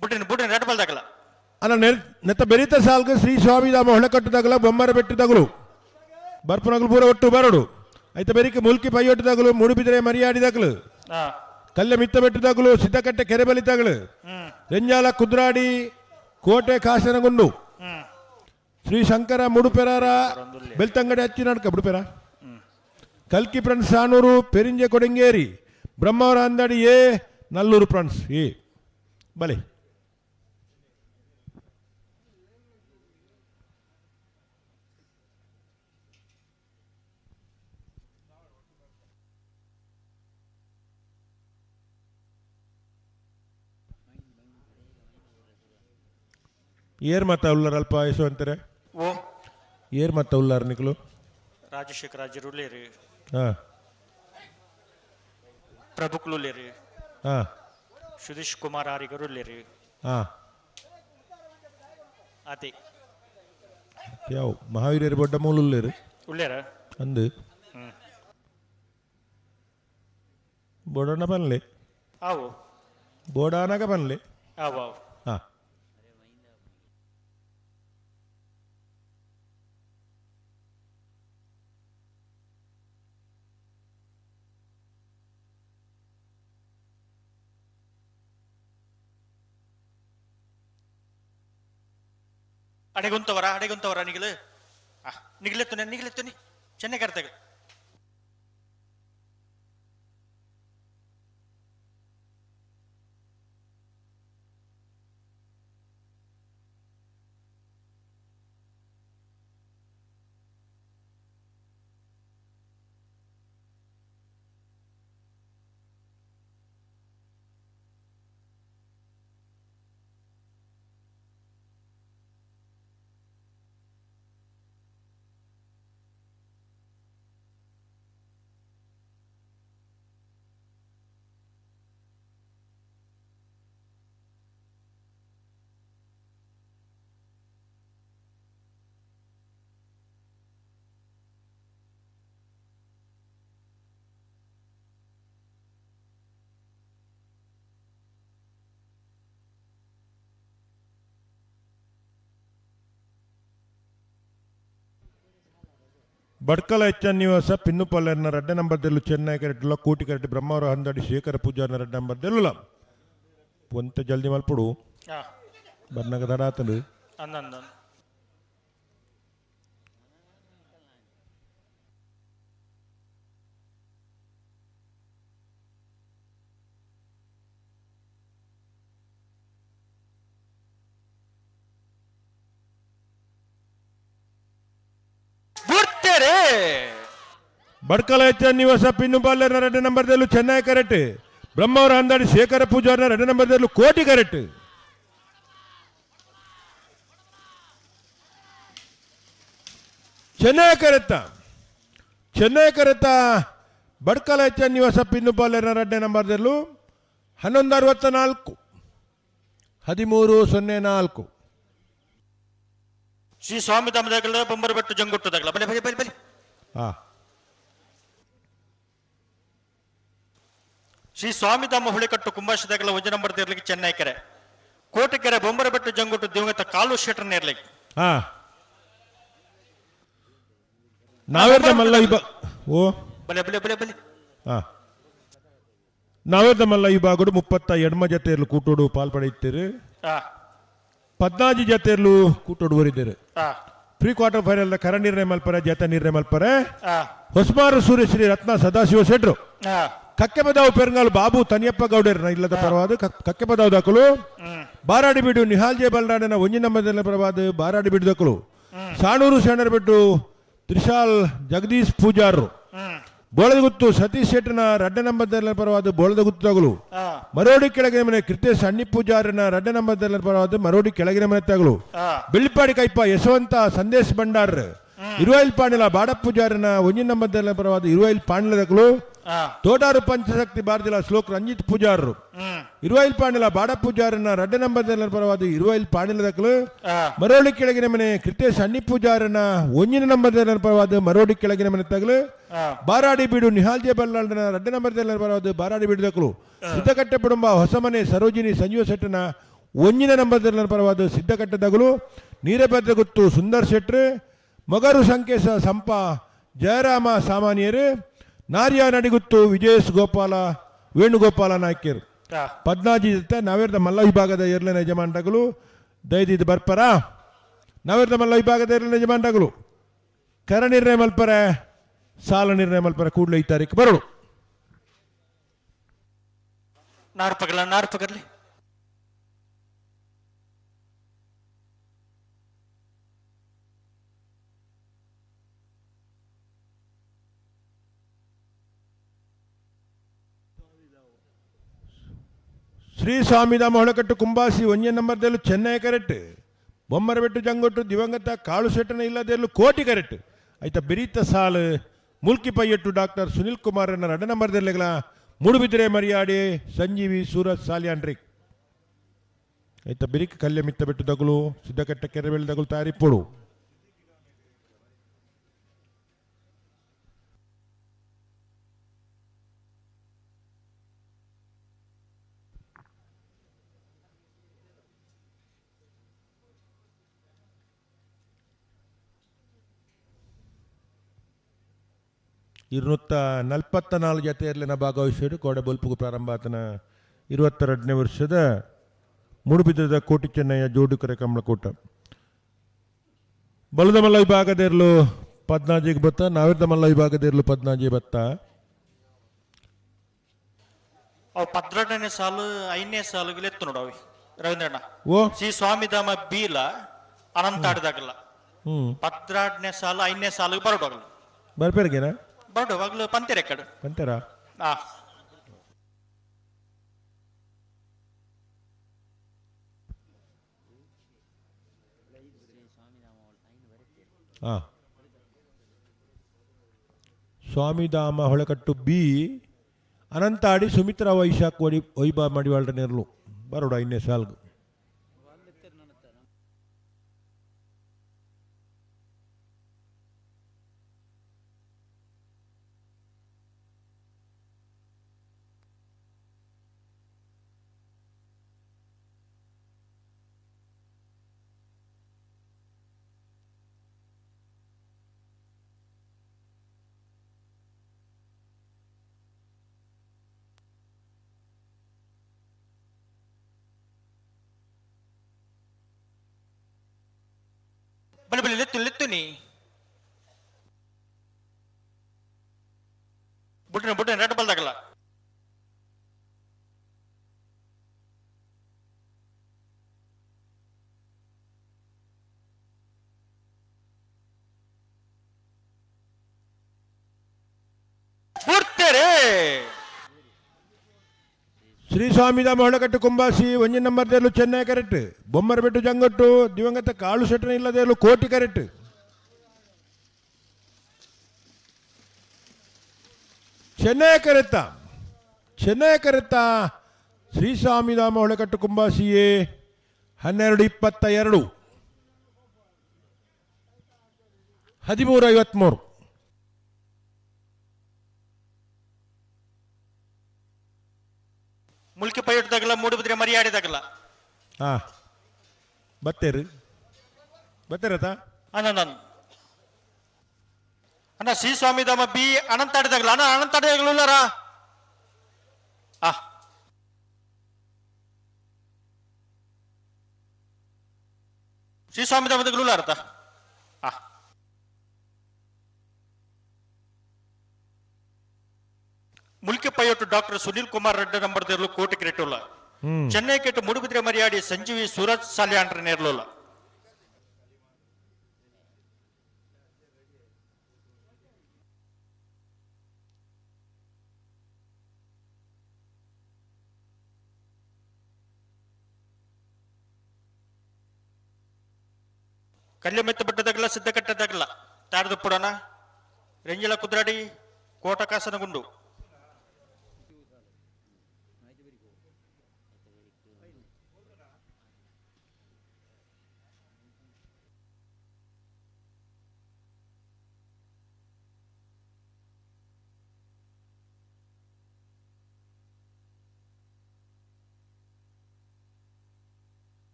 ಬುಡ್ಡಿನ ಬುಡ್ಡಿನ ರಡ್ಡ ಬಲ್ದಾಗಲ ಅಲ್ಲ ನೆತ್ತ ಬೆರಿತ ಸಾಲ್ಗ ಶ್ರೀ ಸ್ವಾಮಿಧಾಮ ಹೊಳಕಟ್ಟುದಾಗಲ ಬೊಮ್ಮರ ಬೆಟ್ಟದಾಗಲು ಬರ್ಪುನಗಲು ಪೂರ ಒಟ್ಟು ಬರೋಡು ಆಯ್ತ ಬೆರಿಕೆ ಮುಲ್ಕಿ ಪೈಯೊಟ್ಟುದಾಗಲು ಮೂಡುಬಿದರೆ ಮರಿಯಾಡಿದಾಗಲು ಕಲ್ಲೆ ಮಿತ್ತ ಬೆಟ್ಟದಾಗಲು ಸಿದ್ದಕಟ್ಟೆ ಕೆರೆ ಬಲಿತಾಗಲು ರೆಂಜಾಲ ಕುದ್ರಾಡಿ ಕೋಟೆ ಕಾಸನಗುಂಡು ಶ್ರೀ ಶಂಕರ ಮುಡುಪೆರಾರ ಬೆಳ್ತಂಗಡಿ ಅಚ್ಚಿ ನಡ್ಕ ಮುಡುಪೆರ ಕಲ್ಕಿ ಫ್ರೆಂಡ್ಸ್ ಸಾನೂರು ಪೆರಿಂಜೆ ಕೊಡಂಗೇರಿ ಬ್ರಹ್ಮಾವರ ಅಂದಡಿ ಎ ನಲ್ಲೂರು ಫ್ರೆಂಡ್ಸ್ ಎ ಬಲೆ ಏರ್ ಮತ್ತ ಉಲ್ಲಾರ ಅಲ್ಪ ಆಯಸು ಅಂತಾರೆ ಓ ಏರ್ ಮತ್ತ ಉಲ್ಲಾರ ನಿಕ್ಲು ರಾಜಶೇಖರ ರಾಜರುಲೇರಿ ಹಾ ಪ್ರಭುಕ್ಲುಲೇರಿ ಹಾ ಸುಧೀಶ್ ಕುಮಾರ್ ಆರಿಗರುಲೇರಿ ಹಾ ಅದೇ ಯಾವ ಮಹಾವೀರರು ಬೊಡ್ಡ ಮೂಲುಲ್ಲೇರು ಉಳ್ಳೇರ ಅಂದು ಬೋಡಣ್ಣ ಬನ್ಲೆ ಆವು ಬೋಡಾನಾಗ ಬನ್ಲೆ ಆವು ಆವು ಹಾ ಅಡೆಗುಂತವರ ಅಡೆಗುಂತವರ ನಿಗಲು ನಿಗಲೆತ್ತುನಿ ನಿಗಲೆತ್ತುನಿ ಚೆನ್ನೈ ಕರ್ತಗ ಬಡ್ಕಲ ಎಚ್ಚನ್ ನಿವಾಸ ಪಿನ್ನುಪಲ್ಲೆರ್ನ ರಡ್ಡೆ ನಂಬರ್ ದೆಲ್ಲು ಚೆನ್ನೈ ಕರೆಟ್ಟುಲ ಕೋಟಿ ಕರೆಟ್ ಬ್ರಹ್ಮಾವರ ಹಂದಡಿ ಶೇಖರ ಪೂಜಾರ್ನ ರಡ್ಡೆ ನಂಬರ್ ದೆಲ್ಲುಲ ಒಂತ ಜಲ್ದಿ ಮಲ್ಪುಡು ಬರ್ನಗ ದಡ ಆತಂಡು ಅಂದಂದ ಬಡ್ಕಲ ಎಚ್ಚನ್ ನಿವಾಸ ಪಿನ್ನುಪಲ್ಲೆರ್ನ ರಡ್ಡೆ ನಂಬರ್ ದೆಲ್ಲು ಚೆನ್ನೈ ಕರೆಟ್ ಬ್ರಹ್ಮಾವರ ಹಂದಡಿ ಶೇಖರ ಪೂಜಾರ್ನ ರಡ್ಡೆ ನಂಬರ್ ದೆಲ್ಲು ಕೋಟಿ ಕರೆಟ್ ಚೆನ್ನೈ ಕರೆತ ಚೆನ್ನೈ ಕರೆತ ಬಡ್ಕಲ ಎಚ್ಚನ್ ನಿವಾಸ ಪಿನ್ನುಪಾಲೆರ್ನ ರಡ್ಡೆ ನಂಬರ್ ದೆಲ್ಲು 11:64 13:04. ಶ್ರೀ ಸ್ವಾಮಿ ಧಾಮದಾಗಲ ಬೊಂಬರಬೆಟ್ಟು ಜಂಗುಟ್ಟದಾಗಲ ಬಲೆ ಬಲೆ ಬಲೆ ಬಲೆ. ಶ್ರೀ ಸ್ವಾಮಿಧಾಮ ಹುಳಿಕಟ್ಟು ಕುಂಬಾಶದಾಗಲ ಒಂಜಿ ನಂಬರ್ ದೇರ್ಲಿಕ್ಕೆ ಚೆನ್ನೈ ಕೆರೆ ಕೋಟೆಕೆರೆ ಬೊಂಬರಬೆಟ್ಟು ಜಂಗುಟ್ಟು ದಿವಂಗತ ಕಾಲು ಶೆಟರ್ ನೇರ್ಲಿಕ್ಕೆ. ನಾವೇರ್ದ ಮಲ್ಲ ವಿಭಾಗ ಓ ಬಲೆ ಬಲೆ ಬಲೆ ಬಲೆ. ನಾವೇರ್ದ ಮಲ್ಲ ವಿಭಾಗಡು 32 ಜತೆಯರ್ಲು ಕೂಟೋಡು ಪಾಲ್ಪಡೆಯುತ್ತೀರಿ. 14 ಜತೆಯರ್ಲು ಕೂಟೋಡು ಬರಿದ್ದೀರಿ. ಪ್ರೀ ಕ್ವಾರ್ಟರ್ ಫೈನಲ್ ಕರ ನಿರ್ಣಯ ಮಲ್ಪರೆ ಜತ ನಿರ್ಣಯ ಮಲ್ಪರೆ ಹೊಸಮಾರು ಸೂರ್ಯಶ್ರೀ ರತ್ನ ಸದಾಶಿವ ಶೆಟ್ರು ಕಕ್ಕೆಪದಾವು ಪೆರಂಗಾಲು ಬಾಬು ತನಿಯಪ್ಪ ಗೌಡರ್ನ ಇಲ್ಲದ ಪರವಾದ ಕಕ್ಕೆಪದಾವು ದಾಖಲು ಬಾರಾಡಿ ಬೀಡು ನಿಹಾಲ್ ಜೆ ಬಲ್ರಾಡನ ಒಂಜಿ ನಂಬರ್ ಪರವಾದ ಬಾರಾಡಿ ಬೀಡು ದಾಖಲು ಸಾಣೂರು ಶರಣರಬೆಟ್ಟು ತ್ರಿಶಾಲ್ ಜಗದೀಶ್ ಪೂಜಾರರು ಬೋಳದಗುತ್ತು ಸತೀಶ್ ಶೆಟ್ಟನ ರಡ್ಡ ನಂಬರ್ ಪರವಾದ ಬೋಳದಗುತ್ತು ತಗಲು ಮರೋಡಿ ಕೆಳಗಿನ ಮನೆ ಕೃತೇಶ್ ಅಣ್ಣಿ ಪೂಜಾರನ ರಡ್ಡ ನಂಬರ್ ಪರವಾದ ಮರೋಡಿ ಕೆಳಗಿನ ಮನೆ ತಗಲು ಬೆಳ್ಳಿಪಾಡಿ ಕೈಪ ಯಶವಂತ ಸಂದೇಶ್ ಭಂಡಾರ್ ಇರುವೈಲ್ ಪಾಂಡಿಲ ಬಾಡ ಪೂಜಾರನ ಒಂಜಿ ನಂಬರ್ ಪರವಾದ ಇರುವೈಲ್ ಪಾಂಡಿಲ ತಗಲು ತೋಟಾರು ಪಂಚಶಕ್ತಿ ಭಾರತಿಲ ಶ್ಲೋಕ್ ರಂಜಿತ್ ಪೂಜಾರರು ಇರುವೈಲ್ ಪಾಂಡಿಲ ಬಾಡ ಪೂಜಾರನ ರಡ್ಡ ನಂಬರ್ ಪರವಾದ ಇರುವೈಲ್ ಪಾಂಡಿಲ ದಕ್ಕಲು ಮರೋಡಿ ಕೆಳಗಿನ ಮನೆ ಕೃತೇಶ್ ಅಣ್ಣಿ ಪೂಜಾರನ ಒಂಜಿನ ನಂಬರ್ ಪರವಾದ ಮರೋಡಿ ಕೆಳಗಿನ ಮನೆ ತಗಲು ಬಾರಾಡಿ ಬೀಡು ನಿಹಾಲ್ ಜೆ ಬಲ್ಲಾಳನ ರಡ್ಡ ನಂಬರ್ ಪರವಾದ ಬಾರಾಡಿ ಬೀಡು ದಕ್ಕಲು ಸಿದ್ದಕಟ್ಟೆ ಕುಟುಂಬ ಹೊಸಮನೆ ಸರೋಜಿನಿ ಸಂಜೀವ ಶೆಟ್ಟನ ಒಂಜಿನ ನಂಬರ್ ಪರವಾದ ಸಿದ್ದಕಟ್ಟೆ ದಗಲು ನೀರಭದ್ರ ಗುತ್ತು ಸುಂದರ್ ಶೆಟ್ರು ಮೊಗರು ಸಂಕೇಶ ಸಂಪ ಜಯರಾಮ ಸಾಮಾನ್ಯರು ನಾರಿಯ ನಡಿಗುತ್ತು ವಿಜಯೇಶ್ ಗೋಪಾಲ ವೇಣುಗೋಪಾಲ ನಾಯ್ಕರು ಪದ್ನಾಜಿ ಜೊತೆ ನಾವೇರ್ದ ಮಲ್ಲ ವಿಭಾಗದ ಎರಡನೇ ಯಜಮಾನ್ರಗಳು ದಯದಿದ್ದು ಬರ್ಪರ ನಾವೇರ್ದ ಮಲ್ಲ ವಿಭಾಗದ ಎರಡನೇ ಯಜಮಾನ್ರಗಳು ಕರ ನಿರ್ಣಯ ಮಲ್ಪರೆ ಸಾಲ ನಿರ್ಣಯ ಮಲ್ಪರೆ ಕೂಡಲೇ ಈ ತಾರೀಕು ಬರೋಳು. ನಾರ್ಪಗಲ ನಾರ್ಪಗರ್ಲಿ ಶ್ರೀ ಸ್ವಾಮಿಧಾಮ ಹೊಳಕಟ್ಟು ಕುಂಬಾಸಿ ಒಂಜೇ ನಂಬರ್ದಲ್ಲೂ ಚೆನ್ನೈ ಕರೆಕ್ಟ್ ಬೊಮ್ಮರಬೆಟ್ಟು ಜಂಗೊಟ್ಟು ದಿವಂಗತ ಕಾಳು ಶೆಟ್ಟನ ಇಲ್ಲದೆಲ್ಲೂ ಕೋಟಿ ಕರೆಕ್ಟ್ ಆಯ್ತಾ ಬಿರಿತ ಸಾಲು ಮುಲ್ಕಿ ಪೈಯಟ್ಟು ಡಾಕ್ಟರ್ ಸುನಿಲ್ ಕುಮಾರ್ ರಡ ನಂಬರ್ದೆಲ್ಲೆಗಳ ಮೂಡುಬಿದಿರೆ ಮರಿಯಾಡಿ ಸಂಜೀವಿ ಸೂರಜ್ ಸಾಲಿಯಾನ್ರಿಕ್ ಆಯ್ತಾ ಬಿರಿಕ್ ಕಲ್ಯ ಮಿತ್ತ ಬೆಟ್ಟು ದಗುಲು ಸಿದ್ದಕಟ್ಟ ಕೆರೆಬೇಳೆ ದಗುಲು ತಯಾರಿಪ್ಪೋಡು. 244 ಜತೆಯಲ್ಲಿನ ಭಾಗವಹಿಸಿದರು ಕೋಡೆ ಬೊಲ್ಪುಗು ಪ್ರಾರಂಭ ಆತನ 22ನೇ ವರ್ಷದ ಮೂಡುಬಿದ್ರದ ಕೋಟಿ ಚೆನ್ನಯ್ಯ ಜೋಡುಕರೆ ಕಮಲಕೂಟ ಬಲದ ಮಲ್ಲ ವಿಭಾಗದಿರಲು ಪದ್ನಾಜಿಗೆ ಬತ್ತ ನಾವಿರ್ದ ಮಲ್ಲ ವಿಭಾಗದಿರಲು ಪದ್ನಾಜಿ ಬತ್ತ ಅವು 12ನೇ ಸಾಲು 5ನೇ ಸಾಲುಗಳು ಎತ್ತು ನೋಡವಿ ರವೀಂದ್ರಣ್ಣ. ಓ ಶ್ರೀ ಸ್ವಾಮಿಧಾಮ ಬೀಲ ಅನಂತ ಆಡಿದಾಗಲ್ಲ 12ನೇ ಸಾಲು 5ನೇ ಸಾಲಿಗೆ ಬರೋಡಾಗಲ್ಲ ಬರ್ಪೇರ್ಗೇನಾ ಬರೋಡು ಪಂತೆರೆ ಕಡೆ ಪಂತೆರ ಸ್ವಾಮಿಧಾಮ ಹೊಳಕಟ್ಟು ಬಿ ಅನಂತಾಡಿ ಸುಮಿತ್ರಾ ವೈಶಾಖ್ ಒಡಿ ಒಯ್ಬಾ ಮಡಿವಾಳ್ರ ನೆರಳು ಬರೋಡ ಇನ್ನೇ ಸಾಲ್ಗು. ಲೆತ್ತು ಲೆತ್ತುನಿ ಬುಡ್ನ ಬುಡ್ನ ರಡ್ಡ ಬಲ್ದಾಗಲ್ಲ ಬುಡ್ತೇರೆ ಶ್ರೀ ಸ್ವಾಮಿದ ಮೊಳಕಟ್ಟು ಕುಂಬಾಸಿ ಒಂಜಿ ನಂಬರ್ ದೇಲು ಚೆನ್ನೈ ಕರೆಕ್ಟ್ ಬೊಮ್ಮರಬೆಟ್ಟು ಜಂಗಟ್ಟು ದಿವಂಗತ ಕಾಳು ಸೆಟ್ಟನ ಇಲ್ಲದೇಲು ಕೋಟಿ ಕರೆಕ್ಟ್ ಚೆನ್ನೈ ಕರೆತ್ತ ಚೆನ್ನೈ ಕರೆತ್ತ ಶ್ರೀ ಸ್ವಾಮಿಧಾಮ ಹೊಳೆಕಟ್ಟು ಕುಂಬಾಸಿಯೇ 12:22 13:53. ಮುಲ್ಕಿ ಪೈಯೊಟ್ಟದಾಗಲ್ಲ ಮೂಡುಬಿದ್ರೆ ಮರಿಯಾಡಿದಾಗಲ್ಲ. ಹಾ ಬತ್ತೇರು ಬತ್ತೇರತ ಅಣ್ಣ ನಾನು ಅಣ್ಣ ಶ್ರೀ ಸ್ವಾಮಿಧಾಮ ಬಿ ಅನಂತಾಡಿದಾಗಲ್ಲ ಅಣ್ಣ ಅನಂತಾಡಿದಾಗಲೂರ ಆ ಶ್ರೀ ಸ್ವಾಮಿಧಾಮದಾಗಲೂಲ ಅರ್ಥ ಆ ಮುಲ್ಕಿ ಪೈಯೊಟ್ಟು ಡಾಕ್ಟರ್ ಸುನೀಲ್ ಕುಮಾರ್ ರೆಡ್ಡಿ ನಂಬರ್ ದೇರ್ಲು ಕೋಟಿ ಕ್ರೇಟುಲ್ಲ ಚೆನ್ನೈ ಕೆಟ್ಟು ಮೂಡುಬಿದ್ರೆ ಮರಿಯಾಡಿ ಸಂಜೀವಿ ಸೂರಜ್ ಸಾಲಿಯಾಂಡ್ರ ನೇರ್ಲುಲ್ಲ. ಕಲ್ಯಮೆತ್ತ ಬೆಟ್ಟದಾಗಲ್ಲ ಸಿದ್ಧಕಟ್ಟದಾಗಲ್ಲ ತಾರದು ಪುಡೋಣ ರೆಂಜಿಲ ಕುದ್ರಾಡಿ ಕೋಟಕಾಸನಗುಂಡು.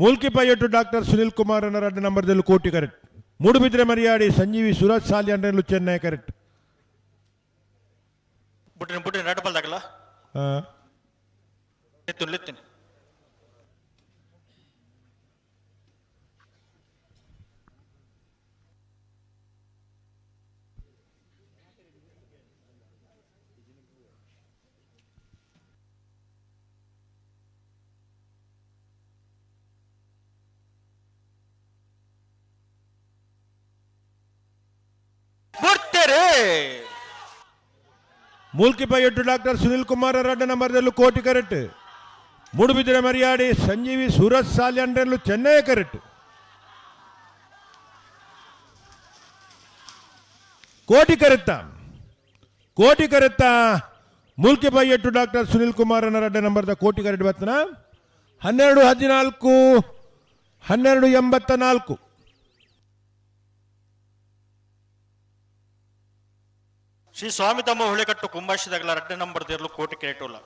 ಮೂಲ್ಕಿ ಪೈಯೊಟ್ಟು ಡಾಕ್ಟರ್ ಸುನೀಲ್ ಕುಮಾರ್ ಅನ್ನರ ನಂಬರ್ದಲ್ಲಿ ಕೋಟಿ ಕರೆಕ್ಟ್ ಮೂಡುಬಿದ್ರೆ ಮರಿಯಾಡಿ ಸಂಜೀವಿ ಸುರಜ್ ಸಾಲಿಯನ್ರಲ್ಲೂ ಚೆನ್ನೈ ಕರೆಕ್ಟ್. ಬುಡ್ಡಿನ ಬುಡ್ಡಿನ ರಡ್ಡ ಬಲ್ದಾಗಲ್ಲ ಹಾ ಲೆತ್ತುನಿ ಲೆತ್ತುನಿ ಬುಡ್ತೇರೆ. ಮೂಲ್ಕಿ ಪೈಯೊಟ್ಟು ಡಾಕ್ಟರ್ ಸುನೀಲ್ ಕುಮಾರ್ ರಡ್ಡ ನಂಬರ್ದಲ್ಲೂ ಕೋಟಿ ಕರೆಕ್ಟ್ ಮೂಡುಬಿದಿರೆ ಮರಿಯಾಡಿ ಸಂಜೀವಿ ಸೂರಜ್ ಸಾಲಿಯನ್ರಲ್ಲೂ ಚೆನ್ನೈ ಕರೆಕ್ಟ್. ಕೋಟಿ ಕರೆತ್ತ ಕೋಟಿ ಕರೆತ್ತ ಮೂಲ್ಕಿ ಪೈಯೊಟ್ಟು ಡಾಕ್ಟರ್ ಸುನೀಲ್ ಕುಮಾರ್ ರಡ್ಡ ನಂಬರ್ದ ಕೋಟಿ ಕರೆಕ್ಟ್ ಬರ್ತನ 12:14 12:84. ಶ್ರೀ ಸ್ವಾಮಿಧಾಮ ಹುಳೆಕಟ್ಟು ಕುಂಬಾಶಿದಾಗಲ ರಡ್ಡ ನಂಬರ್ ದೇರ್ಲು ಕೋಟಿ ಕೇಟೋಲ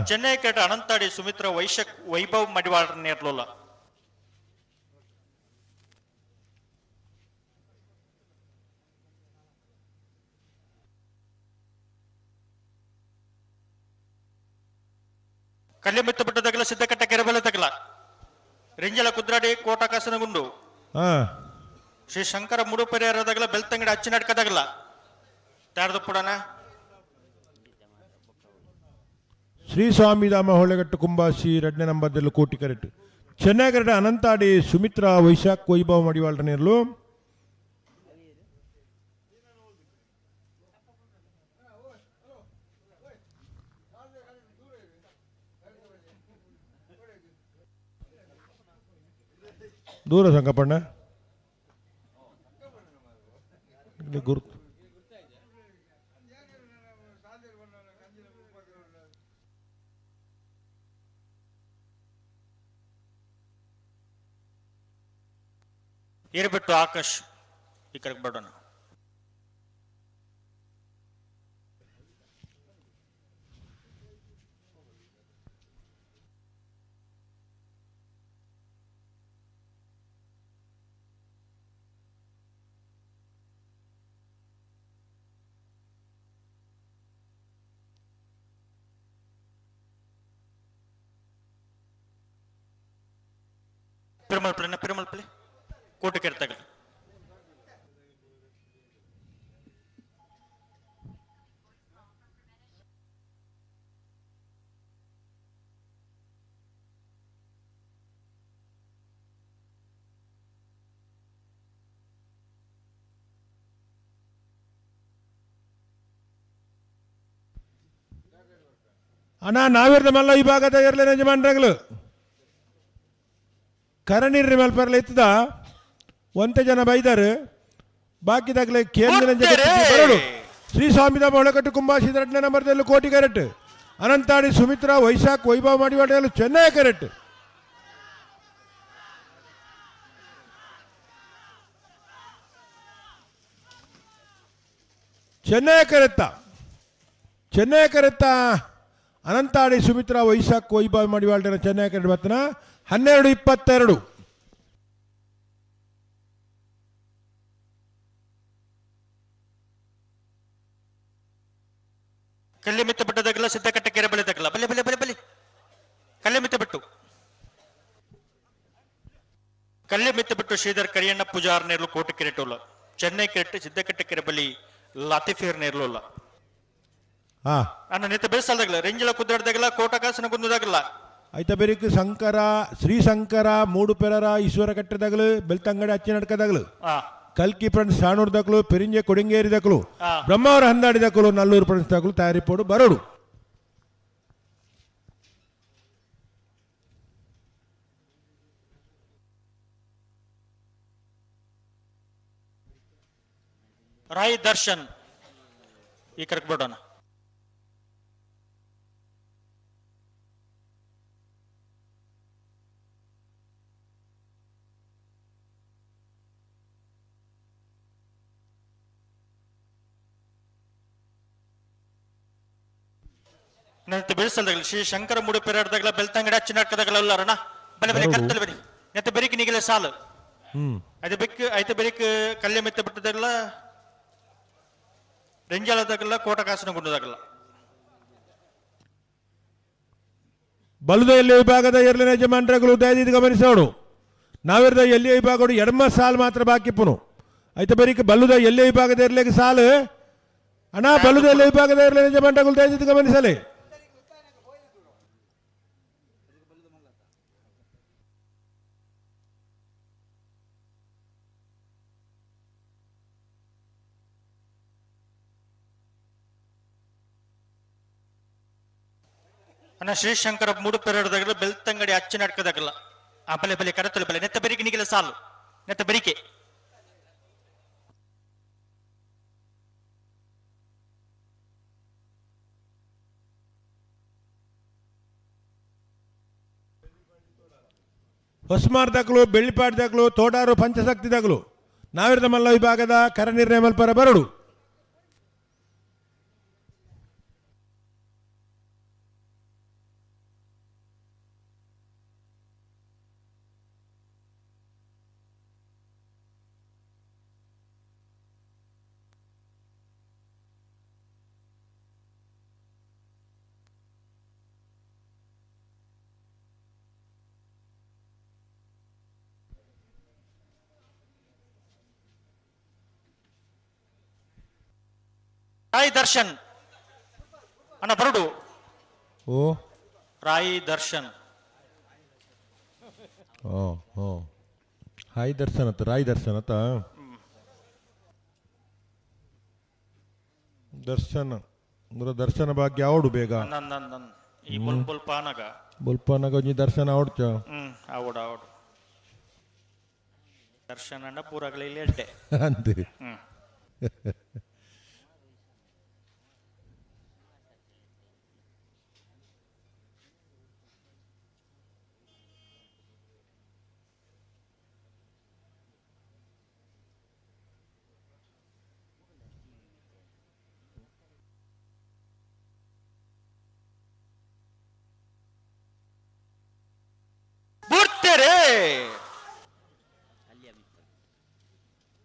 ಚೆನ್ನೈ ಕೇಟ ಅನಂತಾಡಿ ಸುಮಿತ್ರ ವೈಶಕ್ ವೈಭವ್ ಮಡಿವಾಳರ ನೇರ್ಲೋಲ. ಕಲ್ಯಮೆತ್ತ ಬೆಟ್ಟದಾಗಲ ಸಿದ್ದಕಟ್ಟ ಕೆರೆಬೆಲೆ ತಗಲ ರಿಂಜಲ ಕುದ್ರಾಡಿ ಕೋಟಕಾಸನಗುಂಡು ಶ್ರೀ ಶಂಕರ ಮುಡುಪೆರೆಯರದಾಗಲ ಬೆಳ್ತಂಗಡಿ ಅಚ್ಚಿನಡ್ಕದಾಗಲ ತಾರದು ಪುಡನ. ಶ್ರೀ ಸ್ವಾಮಿಧಾಮ ಹೊಳೆಗಟ್ಟು ಕುಂಬಾಸಿ ಎರಡನೇ ನಂಬರ್ದಲ್ಲಿ ಕೋಟಿ ಕರೆಕ್ಟ್ ಚೆನ್ನೈ ಕರೆಕ್ಟ್ ಅನಂತಾಡಿ ಸುಮಿತ್ರಾ ವೈಶಾಖ್ ವೈಭವ ಮಡಿವಾಳರ ನೇರ್ಲು. ದೂರ ಸಂಕಪ್ಪಣ್ಣ ಇಲ್ಲಿ ಗುರುತು. ಏರ್ಬಿಟ್ಟು ಆಕಾಶ್ ಈ ಕರೆಕ್ ಬರೋಣ. ಪಿರಮಲ್ಪಲೆ ಪಿರಮಲ್ಪಲೆ ಕೋಟೆ ಕೆರೆತಗಲು. ಅಣ್ಣ ನಾವಿರ್ದ ಮಲ್ಲ ವಿಭಾಗದ ಇರ್ಲೇನ ಯಜಮಾನ್ರಾಗ್ಲು ಕರನೀರ್ ಮಲ್ಪರ್ಲ ಇತ್ತದ ಒಂತೆ ಜನ ಬೈದಾರು ಬಾಕಿದಾಗಲೇ ಕೇಂದ್ರ ಬರೋಡು. ಶ್ರೀ ಸ್ವಾಮಿದ ಮೊಳಕಟ್ಟು ಕುಂಬಾಸಿ ಎರಡನೇ ನಂಬರ್ದಲ್ಲಿ ಕೋಟಿ ಕರೆಕ್ಟ್. ಅನಂತಾಡಿ ಸುಮಿತ್ರಾ ವೈಶಾಖ್ ವೈಭವ ಮಾಡಿವಾಟೆಲ್ಲ ಚೆನ್ನೈ ಕರೆಕ್ಟ್. ಚೆನ್ನೈ ಕರೆತ್ತ ಚೆನ್ನೈ ಕರೆತ್ತ ಅನಂತಾಡಿ ಸುಮಿತ್ರಾ ವೈಶಾಖ್ ವೈಭವ ಮಾಡಿವಾಲ್ಟರ ಚೆನ್ನೈ ಕರೆಕ್ಟ್ ಬರ್ತನ 12-22. ಕಲ್ಲಿ ಮಿತ್ತ ಬಿಟ್ಟದಾಗಲ್ಲ ಸಿದ್ದಕಟ್ಟೆ ಕೆರೆ ಬಳಿ ತಗಲ್ಲ ಬಲೆ ಬಲೆ ಬಲೆ ಬಲೆ ಕಲ್ಲೆ ಮಿತ್ತ ಬಿಟ್ಟು ಕಲ್ಲೆ ಮಿತ್ತ ಬಿಟ್ಟು ಶ್ರೀಧರ್ ಕರಿಯಣ್ಣ ಪೂಜಾರ್ ನೇರ್ಲು ಕೋಟೆ ಕೆರೆಟೋಲ ಚೆನ್ನೈ ಕೆರೆಟ್ ಸಿದ್ದಕಟ್ಟೆ ಕೆರೆ ಬಲಿ ಲಾತಿಫೇರ್ ನೇರ್ಲೋಲ್ಲ. ಅಣ್ಣ ನಿತ್ತ ಬೇಸಲ್ದಾಗಲ್ಲ ರೆಂಜಿಲ ಕುದ್ರಾಡ್ದಾಗಲ್ಲ ಕೋಟಕಾಸನ ಕುಂದದಾಗಲ್ಲ. ಐತ ಬೆರಿಕ್ ಶಂಕರ ಶ್ರೀ ಶಂಕರ ಮೂಡು ಪೆರರ ಈಶ್ವರ ಕಟ್ಟದಾಗಲು ಬೆಳ್ತಂಗಡಿ ಅಚ್ಚಿ ನಡ್ಕದಾಗಲು ಕಲ್ಕಿ ಫ್ರೆಂಡ್ಸ್ ಸಾಣೂರ್ ದಕ್ಕಲು ಪೆರಿಂಜೆ ಕೊಡಿಂಗೇರಿ ದಕ್ಕಲು ಬ್ರಹ್ಮಾವರ ಹಂದಾಡಿ ದಕ್ಕಲು ನಲ್ಲೂರು ಫ್ರೆಂಡ್ಸ್ ದಕ್ಕಲು ತಯಾರಿ ಪೋಡು ಬರೋಡು. ರಾಯ್ ದರ್ಶನ್ ಈ ಕರೆಕ್ ಬಿಡೋಣ. ನೆತ್ತ ಬೆಳೆಸಲ್ದಾಗಲಿ ಶ್ರೀ ಶಂಕರ ಮೂಡು ಪೆರಾಡ್ದಾಗಲ ಬೆಳ್ತಂಗಡಿ ಅಚ್ಚಿ ನಾಟಕದಾಗಲ ಅಲ್ಲರಣ ಬಲೆ ಬಲೆ ಕರ್ತಲ್ ಬರಿ ನೆತ್ತ ಬೆರಿಕ್ ನಿಗಲೆ ಸಾಲು. ಐತೆ ಬೆಕ್ ಐತೆ ಬೆರಿಕ್ ಕಲ್ಲೆ ಮೆತ್ತ ಬಿಟ್ಟದಾಗಲ ರೆಂಜಾಲದಾಗಲ್ಲ ಕೋಟಕಾಸನ ಗುಂಡದಾಗಲ್ಲ. ಬಲದ ಎಲ್ಲಿ ವಿಭಾಗದ ಎರಡನೇ ಯಜಮಾನ್ರಗಳು ದಯದಿದ್ದು ಗಮನಿಸೋಡು. ನಾವಿರದ ಎಲ್ಲಿ ವಿಭಾಗಡು ಎಡಮ ಸಾಲು ಮಾತ್ರ ಬಾಕಿ ಪುನು. ಐತೆ ಬರೀಕ್ ಬಲ್ಲುದ ಎಲ್ಲಿ ವಿಭಾಗದ ಇರ್ಲಿಕ್ಕೆ ಸಾಲು ಅಣ್ಣ ಬಲ್ಲುದ ಎಲ್ಲಿ ವಿಭಾಗದ ಎರಡನೇ ಯಜಮಾನ್ರಗಳು ದಯದಿದ್ದು ಗಮನಿಸಲಿ. ಅಣ್ಣ ಶ್ರೀಶಂಕರ ಮೂಡು ಪೆರಡದಾಗಲ್ಲ ಬೆಳ್ತಂಗಡಿ ಅಚ್ಚಿ ನಾಟಕದಾಗಲ್ಲ. ಆ ಬಲೆ ಬಲೆ ಕರತಲು ಬಲೆ ನೆತ್ತ ಬೆರಿಕೆ ನಿಗಲ ಸಾಲು ನೆತ್ತ ಬೆರಿಕೆ. ಹೊಸ್ಮಾರ್ ದಾಖಲು ಬೆಳ್ಳಿಪಾಡ್ ದಾಖಲು ತೋಟಾರು ಪಂಚಶಕ್ತಿ ದಾಖಲು ನಾವಿರದ ಮಲ್ಲ ವಿಭಾಗದ ಕರ ನಿರ್ಣಯ ಮಲ್ಪರ ಬರಡು. ರಾಯ್ ದರ್ಶನ್ ಅಣ್ಣ ಬರಡು. ಓ ರಾಯ್ ದರ್ಶನ್ ಓ ಓ ಹಾಯ್ ದರ್ಶನ್ ಅತ್ತ ರಾಯ್ ದರ್ಶನ್ ಅತ್ತ ದರ್ಶನ ಅಂದ್ರೆ ದರ್ಶನ ಭಾಗ್ಯ ಅವಡು ಬೇಗ ಈ ಬೊಲ್ ಬೊಲ್ಪಾನಗ ಬೊಲ್ಪಾನಗ ಒಂಜಿ ದರ್ಶನ ಅವಡ್ಚ. ಅವಡು ಅವಡು ದರ್ಶನ ಅಣ್ಣ ಪೂರಾಗಲಿ ಇಲ್ಲಿ ಎಡ್ಡೆ ಅಂತೆ.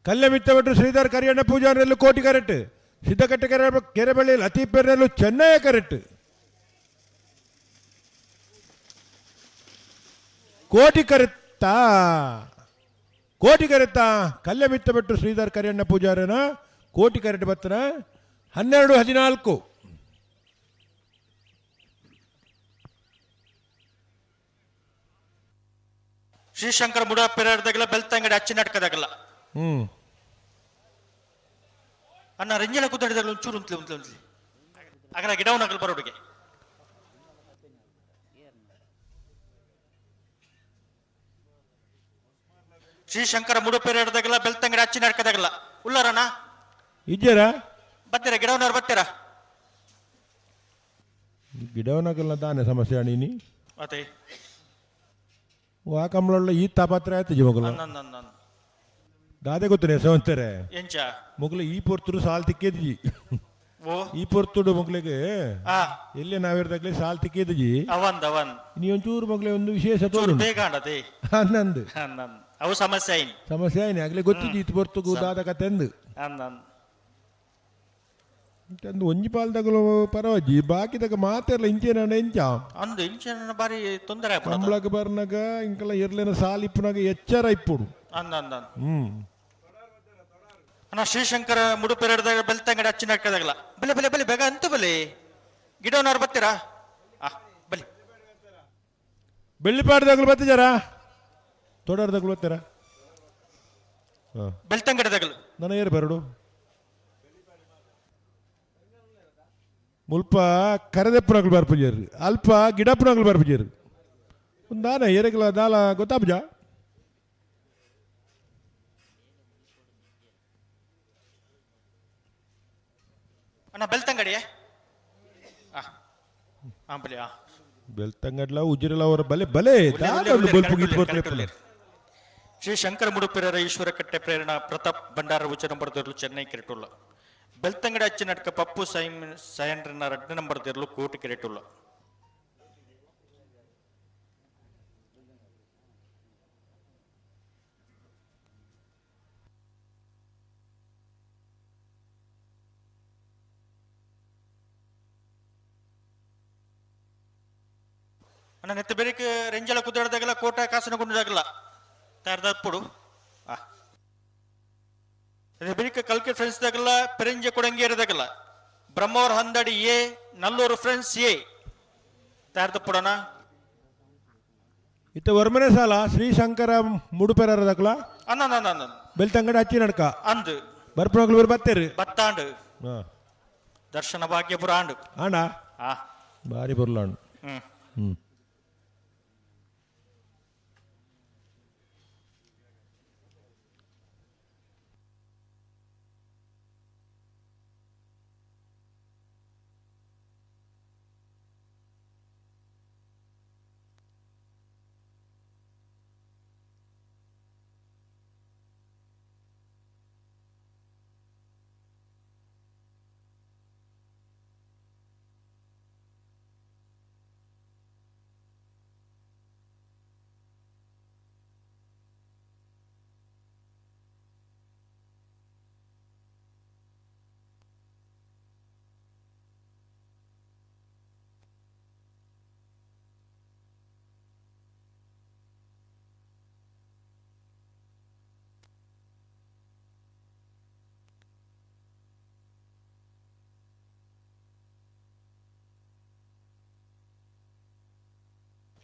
ಕಲ್ಲೆಮಿತ್ತಬೆಟ್ಟು ಶ್ರೀಧರ್ ಕರಿಯಣ್ಣ ಪೂಜಾರಿಯಲ್ಲೂ ಕೋಟಿ ಕರೆಕ್ಟ್. ಸಿದ್ದಕಟ್ಟೆ ಕೆರೆ ಕೆರೆಬಳ್ಳಿ ಲತೀಫ್ ಪೆರ್ನಲ್ಲೂ ಚೆನ್ನಯ್ಯ ಕರೆಕ್ಟ್. ಕೋಟಿ ಕರೆತ್ತ ಕೋಟಿ ಕರೆತ್ತ ಕಲ್ಲೆಮಿತ್ತಬೆಟ್ಟು ಶ್ರೀಧರ್ ಕರಿಯಣ್ಣ ಪೂಜಾರನ ಕೋಟಿ ಕರೆಕ್ಟ್ ಬತ್ತನ 12-14. ಶ್ರೀಶಂಕರ ಮುಡಪೆರದಾಗಲ್ಲ ಬೆಲ್ತಂಗಡಿ ಅಚ್ಚಿ ನಾಟಕದಾಗಲ್ಲ. ಅಣ್ಣ ರಂಜಲ ಕುದ್ದಾಡಿದಾಗಲ ಒಂಚೂರು ಉಂತ್ಲಿ ಉಂತ್ಲಿ ಉಂತ್ಲಿ ಅಗಲ ಗಿಡವನಾಗಲ್ ಬರೋಡಿಗೆ. ಶ್ರೀಶಂಕರ ಮುಡುಪೆರದಾಗಲ್ಲ ಬೆಲ್ತಂಗಡಿ ಅಚ್ಚಿ ನಾಟಕದಾಗಲ್ಲ ಉಳ್ಳಾರಣ್ಣ ಇಜ್ಜರ ಬತ್ತೀರಾ ಗಿಡವನವ್ರು ಬತ್ತೀರಾ? ಗಿಡವನಾಗಲ್ಲ ದಾನೆ ಸಮಸ್ಯೆ ಅಣೀನಿ ಅದೇ ವಾ ಕಮಲೊಳ್ಳ ಈ ತಾಪತ್ರ ಆಯ್ತು ಜೀವಗಲ ದಾದೆ ಗೊತ್ತನೆ ಸವಂತಾರೆ ಎಂಚ ಮೊಗಲು ಈ ಪೊರ್ತುಡು ಸಾಲ್ ತಿಕ್ಕಿದ್ಜಿ. ಓ ಈ ಪೊರ್ತುಡು ಮೊಗ್ಲಿಗೆ ಆ ಎಲ್ಲಿ ನಾವಿರ್ದಾಗ್ಲಿ ಸಾಲ್ ತಿಕ್ಕಿದ್ಜಿ. ಅವನ್ ಅವನ್ ನೀ ಒಂಚೂರು ಮಗ್ಲೆ ಒಂದು ವಿಶೇಷ ತೋರು ಬೇಗ ಅಂಡದೆ ಹನ್ನೊಂದು ಹನ್ನೊಂದು ಅವು ಸಮಸ್ಯೆ ಐನ್ ಸಮಸ್ಯೆ ಐನಿ ಆಗ್ಲಿ ಗೊತ್ತಿದ್ದಿ ಇತ್ತು ಪೊರ್ತುಗು ದಾದ ಕತೆಂದು ಹನ್ನೊಂದು ಅಂದು ಒಂಜಿ ಪಾಲ್ದಾಗಲು ಪರವಾಜಿ ಬಾಕಿದಾಗ ಮಾತೆಲ್ಲ ಇಂಚೇನ ಎಂಚ ಅಂದು ಇಂಚನ ಬಾರಿ ತೊಂದರೆ ಆಪುಂಡು ಕಂಬಳಕ್ಕೆ ಬರ್ನಾಗ ಇಂಕಲ ಇರ್ಲೇನ ಸಾಲ್ ಇಪ್ಪುನಾಗ ಎಚ್ಚರ ಇಪ್ಪುಡು. ಅಂದ ಅಂದ ಅಣ್ಣ ಶ್ರೀಶಂಕರ ಮುಡುಪೆರಡ್ದಾಗ ಬೆಲ್ತಂಗಡಿ ಅಚ್ಚಿನ ಹಾಕದಾಗಲ್ಲ ಬಲೆ ಬಲೆ ಬಲೆ ಬೇಗ ಅಂತ ಬಲೆ ಗಿಡವನಾರು ಬರ್ತೀರಾ? ಆ ಬಲಿ ಬೆಳ್ಳಿಪಾಡ್ದಾಗಲು ಬತ್ತಿಜಾರ ತೋಡಾರ್ದಾಗಲು ಬರ್ತೀರಾ? ಬೆಳ್ತಂಗಡಿದಾಗಲು ನನ್ನ ಏರು ಬರಡು ಮುಲ್ಪ ಕರೆದೆಪ್ಪುನಗಳು ಬರ್ಪುಜೇರು ಅಲ್ಪ ಗಿಡಪ್ಪುನಗಳು ಬರ್ಪುಜೇರು ಒಂದಾನ ಏರೆಗಲ ದಾಲ ಗೊತ್ತಾಪುಜ. ಅಣ್ಣ ಬೆಳ್ತಂಗಡಿಯೇ ಆ ಬಲಿ ಆ ಬೆಳ್ತಂಗಡ್ಲ ಉಜಿರಲ ಅವರ ಬಲೆ ಬಲೆ ದಾದ ಬೊಲ್ಪು ಗೀತ್. ಶ್ರೀ ಶಂಕರ ಮುಡುಪಿರರ ಈಶ್ವರ ಕಟ್ಟೆ ಪ್ರೇರಣಾ ಪ್ರತಾಪ್ ಭಂಡಾರ ಉಚ್ಚ ನಂಬರ್ ದೊರಲು ಚೆನ್ನೈ ಕಿರೆಟುಲ್ಲ ಬೆಳ್ತಂಗಡಿ ಅಚ್ಚಿ ನಟ್ಕ ಪಪ್ಪು ಸೈಮ್ ಸಯಂಡ್ರನ ರಡ್ಡ ನಂಬರ್ ದೊರಲು ಕೋಟಿ ಕಿರೆಟುಲ್ಲ. ಅಣ್ಣ ನೆತ್ತ ಬೆರಿಕ್ ರೆಂಜಲ ಕುದ್ದಾಡ್ದಾಗಲ್ಲ ಕೋಟ ಕಾಸನ ಗುಂಡದಾಗಲ್ಲ ತಯಾರ್ದಾಪುಡು ಆ ಅದೇ ಬೆರಿಕ್ ಕಲ್ಕಿ ಫ್ರೆಂಡ್ಸ್ ದಾಗಲ್ಲ ಪೆರಂಜೆ ಕೊಡಂಗೇರದಾಗಲ್ಲ ಬ್ರಹ್ಮವ್ರ ಹಂದಡಿ ಎ ನಲ್ಲೂರು ಫ್ರೆಂಡ್ಸ್ ಎ ತಯಾರ್ದಪ್ಪುಡಣ. ಇತ್ತ ವರ್ಮನೆ ಸಾಲ ಶ್ರೀಶಂಕರ ಮುಡುಪೆರದಕ್ಲ ಅನ್ನ ಅನ್ನ ಅನ್ನ ಬೆಳ್ತಂಗಡಿ ಅಚ್ಚಿ ನಡ್ಕ ಅಂದು ಬರ್ಪುನಗಳು ಬರ್ ಬತ್ತೇರು ಬತ್ತಾಂಡು ದರ್ಶನ ಭಾಗ್ಯ ಪುರಾಂಡು ಆಂಡ ಆ ಬಾರಿ ಬೊರ್ಲಾಂಡು. ಹ್ಮ್ ಹ್ಮ್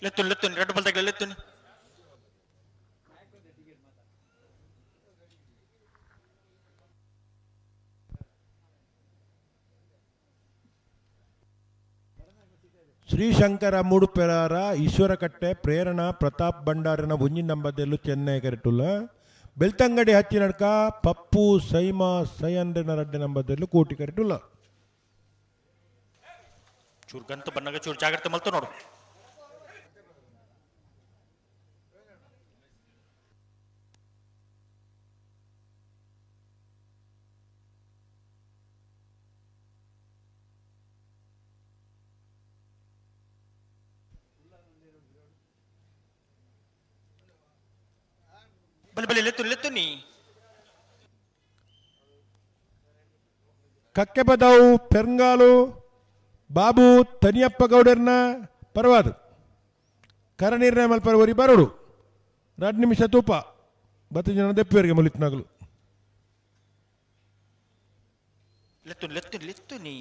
ಲೆತ್ತುನ್ ಲೆತ್ತುನ್ ರೆಡ್ ಬಲ್ದಾಗಲ ಲೆತ್ತುನ್. ಶ್ರೀಶಂಕರ ಮೂಡುಪೆರಾರ ಈಶ್ವರಕಟ್ಟೆ ಪ್ರೇರಣಾ ಪ್ರತಾಪ್ ಭಂಡಾರನ ಒಂಜಿ ನಂಬದೆಲ್ಲು ಚೆನ್ನೈ ಕರೆಟುಲ್ಲ ಬೆಳ್ತಂಗಡಿ ಹಚ್ಚಿನಡ್ಕ ಪಪ್ಪು ಸೈಮಾ ಸೈಯಂಡ್ರನ ರಡ್ಡೆ ನಂಬದೆಲ್ಲು ಕೋಟಿ ಕರೆಟುಲ್ಲ. ಚೂರು ಗಂತು ಬನ್ನಾಗ ಚೂರು ಜಾಗ್ರತೆ ಮಲ್ತು ನೋಡು. ಬಲಿ ಬಲಿ ಲೆತ್ತು ಲೆತ್ತು ನೀ. ಕಕ್ಕೆಪದವು ಪೆರ್ಂಗಾಲು ಬಾಬು ತನಿಯಪ್ಪ ಗೌಡರ್ನ ಪರವಾದ ಕರನೀರ್ನ ಮಲ್ಪರ ಒರಿ ಬರೋಡು 2 ನಿಮಿಷ ತೂಪ ಬತ್ತು ಜನ ದೆಪ್ಪುವರಿಗೆ ಮುಲಿತ್ನಾಗಲು ಲೆತ್ತು ಲೆತ್ತು ಲೆತ್ತು ನೀ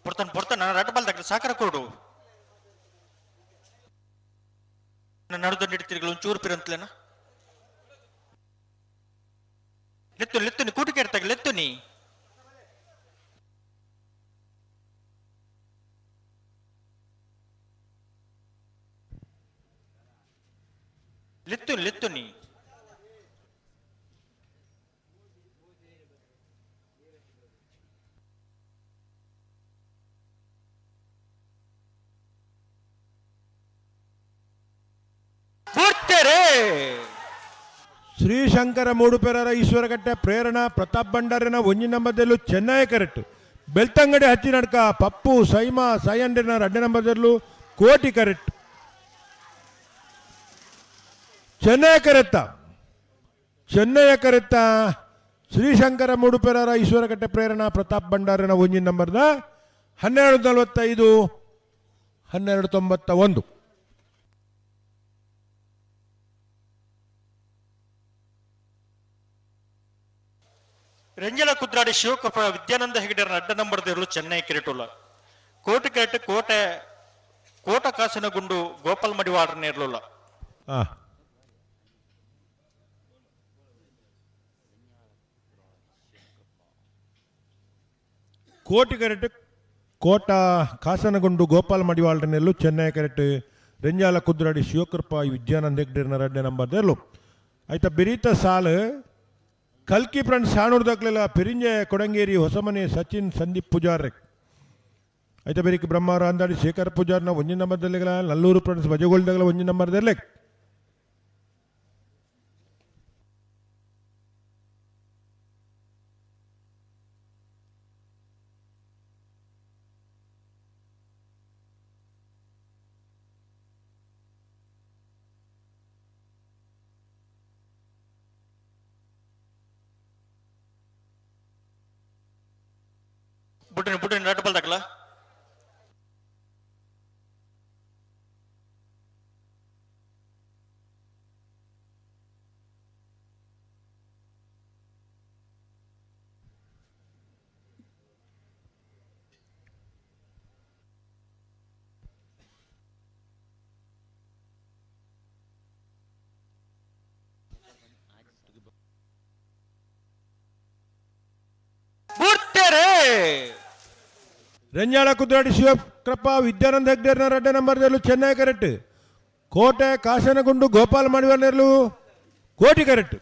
ಪೊರ್ತನ್ ಪೊರ್ತನ್ ನಾನು ರಡ್ಡ ಬಲ್ದಾಗ ಸಾಕರ ಕೊಡು ನನ್ನ ನಡುದ ಹಿಡಿತಿರ್ಗಳು ಒಂಚೂರು ಪಿರಂತಲೇನ ಲೆತ್ತು ಲೆತ್ತು ನೀ ಕೂಟಿಗೆ ಇರ್ತಾಗ ಲೆತ್ತು ನೀ ಲೆತ್ತು ಲೆತ್ತು ನೀ ಶ್ರೀಶಂಕರ ಮೂಡುಪೆರರ ಈಶ್ವರಕಟ್ಟೆ ಪ್ರೇರಣಾ ಪ್ರತಾಪ್ ಭಂಡಾರಿನ ಒಂಜಿ ನಂಬರ್ದಲ್ಲೂ ಚೆನ್ನೈ ಕರೆಕ್ಟ್ ಬೆಳ್ತಂಗಡಿ ಹಚ್ಚಿನಡ್ಕ ಪಪ್ಪು ಸೈಮಾ ಸೈಯಂಡಿನ 2 ನಂಬರ್ದಲ್ಲೂ ಕೋಟಿ ಕರೆಕ್ಟ್ ಚೆನ್ನೈ ಕರೆತ್ತ ಚೆನ್ನೈಯ ಕರೆತ್ತ ಶ್ರೀಶಂಕರ ಮೂಡುಪೆರರ ಈಶ್ವರಕಟ್ಟೆ ಪ್ರೇರಣಾ ಪ್ರತಾಪ್ ಭಂಡಾರಿನ ಒಂಜಿ ನಂಬರ್ದ 12:45 12:91. ರಂಜಲ ಕುದ್ರಾಡಿ ಶಿವಕೃಪ ವಿದ್ಯಾನಂದ ಹೆಗಡೆರ ಅಡ್ಡ ನಂಬರ್ದಿರಲು ಚೆನ್ನೈ ಕಿರೀಟುಲ್ಲ ಕೋಟಿ ಕರೆಟ್ ಕೋಟೆ ಕೋಟ ಕಾಸಿನ ಗುಂಡು ಗೋಪಾಲ್ ಮಡಿವಾಡರನ್ನ ಇರಲಿಲ್ಲ. ಕೋಟಿ ಕರೆಟ್ ಕೋಟ ಕಾಸನಗುಂಡು ಗೋಪಾಲ್ ಮಡಿವಾಳರನ್ನೆಲ್ಲೂ ಚೆನ್ನೈ ಕರೆಟ್ ರೆಂಜಾಲ ಕುದ್ರಾಡಿ ಶಿವಕೃಪ ವಿದ್ಯಾನಂದ ಹೆಗ್ಡೆರನ 2 ನಂಬರ್ದೆರಲು ಆಯ್ತಾ ಬಿರೀತ ಸಾಲು ಕಲ್ಕಿ ಫ್ರೆಂಡ್ ಸಾಣೂರ್ದಾಕ್ಲೆಲ್ಲ ಪೆರಿಂಜೆ ಕೊಡಂಗೇರಿ ಹೊಸಮನೆ ಸಚಿನ್ ಸಂದೀಪ್ ಪೂಜಾರ್ ಆಯ್ತಾ ಬೇರಿಕ್ ಬ್ರಹ್ಮಾರ ಅಂದಾಡಿ ಶೇಖರ್ ಪೂಜಾರ್ನ ಒಂಜಿ ನಂಬರ್ದಲ್ಲಿಗಲ ನಲ್ಲೂರು ಫ್ರೆಂಡ್ಸ್ ಬಜಗೋಲ್ದಾಗಲ ಒಂಜಿ ನಂಬರ್ದಲ್ಲೇ ಬುಡ್ಡಿನ ಬುಡ್ಡಿನ ರಡ್ಡ ಬಲ್ದಾಗಲ ರೆಂಜಾಳ ಕುದ್ರಾಡಿ ಶಿವಕೃಪಾ ವಿದ್ಯಾನಂದ ಹೆಗ್ಡೇರ್ನ 2 ನಂಬರ್ದಲ್ಲೂ ಚೆನ್ನೈ ಕರೆಕ್ಟ್ ಕೋಟೆ ಕಾಸನಗುಂಡು ಗೋಪಾಲ್ ಮಡಿವಾಳನೆರ್ಲು ಕೋಟಿ ಕರೆಕ್ಟ್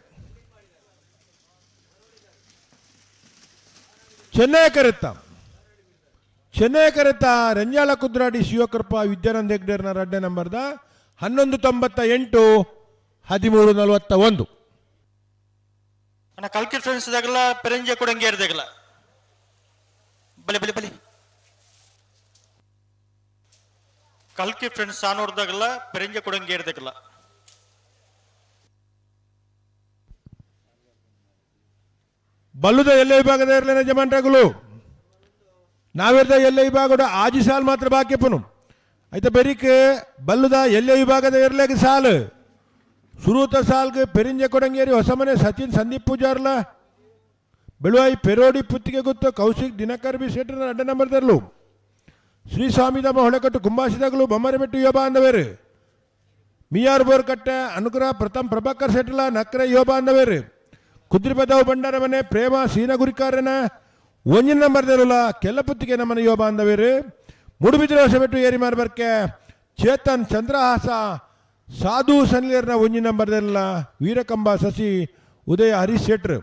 ಚೆನ್ನೈ ಕರೆತ್ತ ಚೆನ್ನೈ ಕರೆತ್ತ ರೆಂಜಾಳ ಕುದ್ರಾಡಿ ಶಿವಕೃಪಾ ವಿದ್ಯಾನಂದ ಹೆಗ್ಡೇರ್ನ 2 ನಂಬರ್ದ 11:98 13:41. ಅಣ್ಣ ಕಲ್ಕಿ ಫ್ರೆಂಡ್ಸ್ ದಾಗಲ ಪೆರಂಜೆ ಕೊಡಂಗೇರ್ದಾಗಲ ಬಲೆ ಬಲೆ ಬಲೆ ಕಲ್ಕಿ ಫ್ರೆಂಡ್ಸ್ ಸಾನೂರ್ದಾಗಲ್ಲ ಪೆರಂಜೆ ಕೊಡಂಗೇರ್ದಾಗಲ್ಲ ಬಲ್ಲುದ ಎಲ್ಲ ವಿಭಾಗದ ಇರಲಿಲ್ಲ ಜಮಾನ್ರಾಗುಲು ನಾವಿರ್ದ ಎಲ್ಲ ವಿಭಾಗದ ಆಜಿ ಸಾಲ್ ಮಾತ್ರ ಬಾಕಿಪ್ಪನು ಆಯ್ತಾ ಬೆರಿಕ್ ಬಲ್ಲುದ ಎಲ್ಲ ವಿಭಾಗದ ಇರ್ಲೇಗ ಸಾಲು ಸುರೂತ ಸಾಲ್ಗೆ ಪೆರಿಂಜೆ ಕೊಡಂಗೇರಿ ಹೊಸಮನೆ ಸಚಿನ್ ಸಂದೀಪ್ ಪೂಜಾರ್ಲ ಬೆಳುವಾಯಿ ಪೆರೋಡಿ ಪುತ್ತಿಗೆ ಗೊತ್ತು ಕೌಶಿಕ್ ದಿನಕರ್ ಬಿ ಶೆಟ್ಟರ್ 2 ನಂಬರ್ದರ್ಲು ಶ್ರೀ ಸ್ವಾಮಿದಮ್ಮ ಹೊಳೆಕಟ್ಟು ಕುಂಬಾಸಿದಾಗಲು ಬೊಮ್ಮರಬೆಟ್ಟು ಯೋಬಾ ಅಂದವೇರು ಮಿಯಾರ್ ಬೋರ್ಕಟ್ಟೆ ಅನುಗ್ರಹ ಪ್ರಥಮ್ ಪ್ರಭಾಕರ್ ಶೆಟ್ಟಲ ನಕ್ರೆ ಯೋಬಾ ಅಂದವೇರು ಕುದ್ರಿಪದವು ಬಂಡಾರ ಮನೆ ಪ್ರೇಮ ಸೀನ ಗುರಿಕಾರನ ಒಂಜಿನ ನಂಬರ್ ದೇರುಲ ಕೆಲ್ಲಪುತ್ತಿಗೆ ನಮ್ಮನ ಯುವ ಬಾಂಧವ್ಯರು ಮೂಡುಬಿದಿರೆ ಹೊಸಬೆಟ್ಟು ಏರಿ ಮಾರ್ಬರ್ಕೆ ಚೇತನ್ ಚಂದ್ರಹಾಸ ಸಾಧು ಸನ್ಲಿಯರ್ನ ಒಂಜಿ ನಂಬರ್ ದೇರಲ್ಲ ವೀರಕಂಬ ಸಸಿ ಉದಯ ಹರೀಶ್ ಶೆಟ್ರು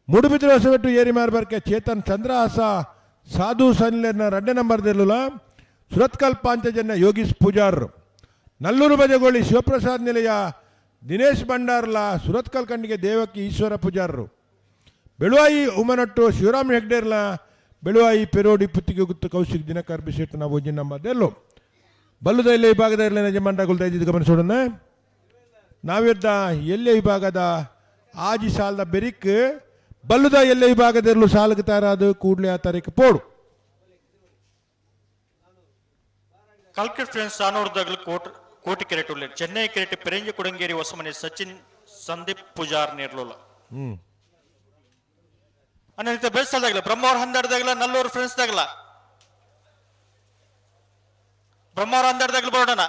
ಮೂಡುಬಿದಿರೆ ಹೊಸಬೆಟ್ಟು ಏರಿ ಮಾರ್ಬರ್ಕೆ ಚೇತನ್ ಚಂದ್ರಹಾಸ ಸಾಧು ಸನ್ಲಿಯರ್ನ ರಡ್ಡೆ ನಂಬರ್ ದೇರಲ್ಲ ಸುರತ್ಕಲ್ ಪಾಂಚಜನ್ಯ ಯೋಗೀಶ್ ಪೂಜಾರ್ ನಲ್ಲೂರು ಬಜಗೋಳಿ ಶಿವಪ್ರಸಾದ್ ನಿಲಯ ದಿನೇಶ್ ಭಂಡಾರ್ಲ ಸುರತ್ಕಲ್ ಖಂಡಿಗೆ ದೇವಕ್ಕಿ ಈಶ್ವರ ಪೂಜಾರರು ಬೆಳುವಾಯಿ ಉಮನಟ್ಟು ಶಿವರಾಮ್ ಹೆಗ್ಡೇರ್ಲ ಬೆಳುವಾಯಿ ಪೆರೋಡಿ ಪುತ್ತಿಗೆ ಗುತ್ತು ಕೌಶಿಕ್ ದಿನಕರ್ ಬಿಸೆಟ್ಟು ನಾವು ನಮ್ಮ ಬಲ್ಲುದ ಎಲ್ಲೇ ವಿಭಾಗದ ಇರಲಿ ಯಜಮಾನ್ರಾಗುಲ್ ದಯದಿದ್ದು ಗಮನಿಸೋಣ. ನಾವಿದ್ದ ಎಲ್ಲೇ ವಿಭಾಗದ ಆಜಿ ಸಾಲದ ಬೆರಿಕ್ ಬಲ್ಲುದ ಎಲ್ಲೇ ವಿಭಾಗದ ಇರಲು ಸಾಲಕ್ಕೆ ತಾರಾದು ಕೂಡಲೇ ಆ ತಾರೀಕು ಪೋಡು. ಕಲ್ಕಿ ಫ್ರೆಂಡ್ಸ್ ಸಾನೂರ್ದಾಗಲು ಕೋಟಿ ಕೆರೆಟ್ ಉಲ್ಲೇರ್ ಚೆನ್ನೈ ಕೆರೆಟ್ ಪೆರಂಜಿ ಕುಡಂಗೇರಿ ಹೊಸಮನೆ ಸಚಿನ್ ಸಂದೀಪ್ ಪೂಜಾರ್ ನೇರ್ಲೋಲ ಅನ್ನಿತ ಬೆಳ್ಸಲ್ದಾಗಲ ಬ್ರಹ್ಮವ್ರ ಹಂದಾಡ್ದಾಗಲ ನಲ್ಲೂರು ಫ್ರೆಂಡ್ಸ್ ದಾಗಲ ಬ್ರಹ್ಮವ್ರ ಹಂದಾಡ್ದಾಗಲ ಬರೋಣ.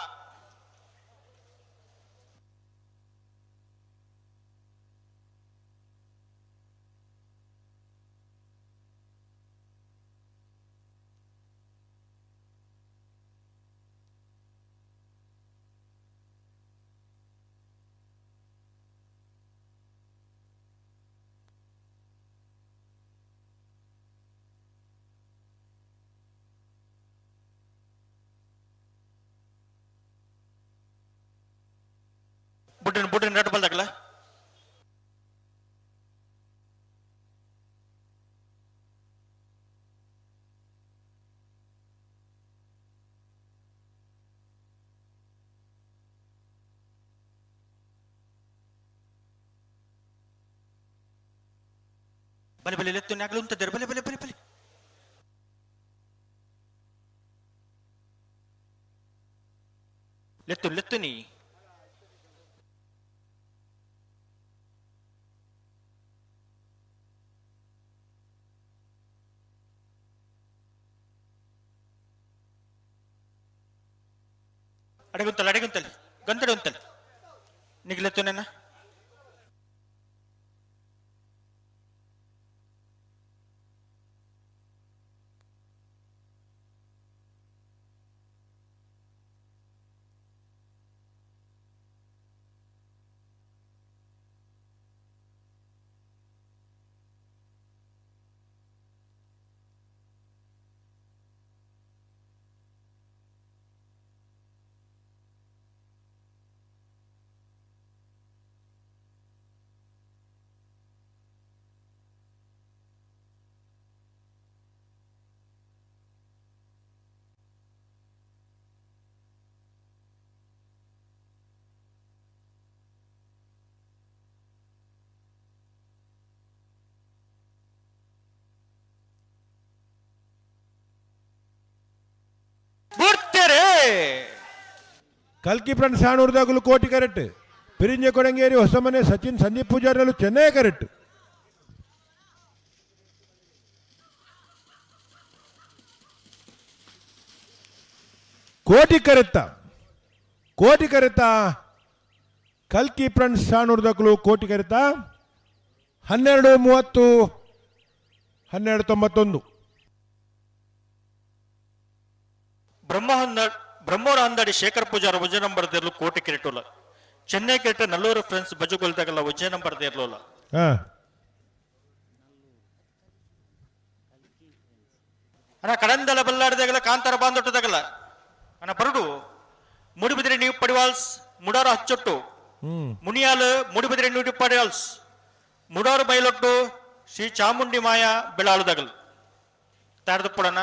ಬುಡ್ಡಿನ ಬುಡ್ಡಿನ ರೆಡ್ ಬಲ್ದಾಗಲ ಬಲೆ ಬಲೆ ಲೆತ್ತು ನಾಗಲು ಉಂತದ್ದೇರು ಬಲೆ ಬಲೆ ಬಲೆ ಬಲೆ ಲೆತ್ತು ಲೆತ್ತು ನೀ ಅಡಗುಂತಲ್ಲ ಅಡಗುಂತಲ್ಲ ಗಂತಡೆ ಉಂತಲ್ಲ ನಿಗ್ಲೆತ್ತು ನನ್ನ ಕಲ್ಕಿ ಫ್ರೆಂಡ್ ಸಾಣೂರ್ದಾಗಲು ಕೋಟಿ ಕರೆಕ್ಟ್ ಪಿರಿಂಜೆ ಕೊಡಂಗೇರಿ ಹೊಸಮನೆ ಸಚಿನ್ ಸಂದೀಪ್ ಪೂಜಾರಲ್ಲೂ ಚೆನ್ನೈ ಕರೆಕ್ಟ್. ಕೋಟಿ ಕರೆತ್ತ ಕೋಟಿ ಕರೆತ ಕಲ್ಕಿ ಫ್ರೆಂಡ್ಸ್ ಸಾಣೂರ್ದಾಗಲು ಕೋಟಿ ಕರೆತ 12:30 12:91. ಬ್ರಹ್ಮೋರ ಅಂದಾಡಿ ಶೇಖರ್ ಪೂಜಾರ ಉಜ್ಜೆ ನಂಬರ್ ದೇರ್ಲು ಕೋಟಿ ಕಿರೀಟೋಲ ಚೆನ್ನೈ ಕಿರೀಟ ನಲ್ಲೂರು ಫ್ರೆಂಡ್ಸ್ ಬಜುಗೊಲ್ದಾಗಲ್ಲ ಉಜ್ಜೆ ನಂಬರ್ ದೇರ್ಲೋಲ. ಅಣ್ಣ ಕಡಂದಲ ಬಲ್ಲಾಡದಾಗಲ ಕಾಂತಾರ ಬಾಂದೊಟ್ಟದಾಗಲ ಅಣ್ಣ ಬರಡು ಮೂಡಿಬಿದ್ರೆ ನೀವು ಪಡಿವಾಲ್ಸ್ ಮುಡಾರ ಹಚ್ಚೊಟ್ಟು ಮುನಿಯಾಲು ಮೂಡಿಬಿದ್ರೆ ನೀವು ಪಡಿವಾಲ್ಸ್ ಮುಡಾರು ಬೈಲೊಟ್ಟು ಶ್ರೀ ಚಾಮುಂಡಿ ಮಾಯ ಬೆಳಾಳುದಾಗಲ್ ತಾರದಪ್ಪಡಣ್ಣ.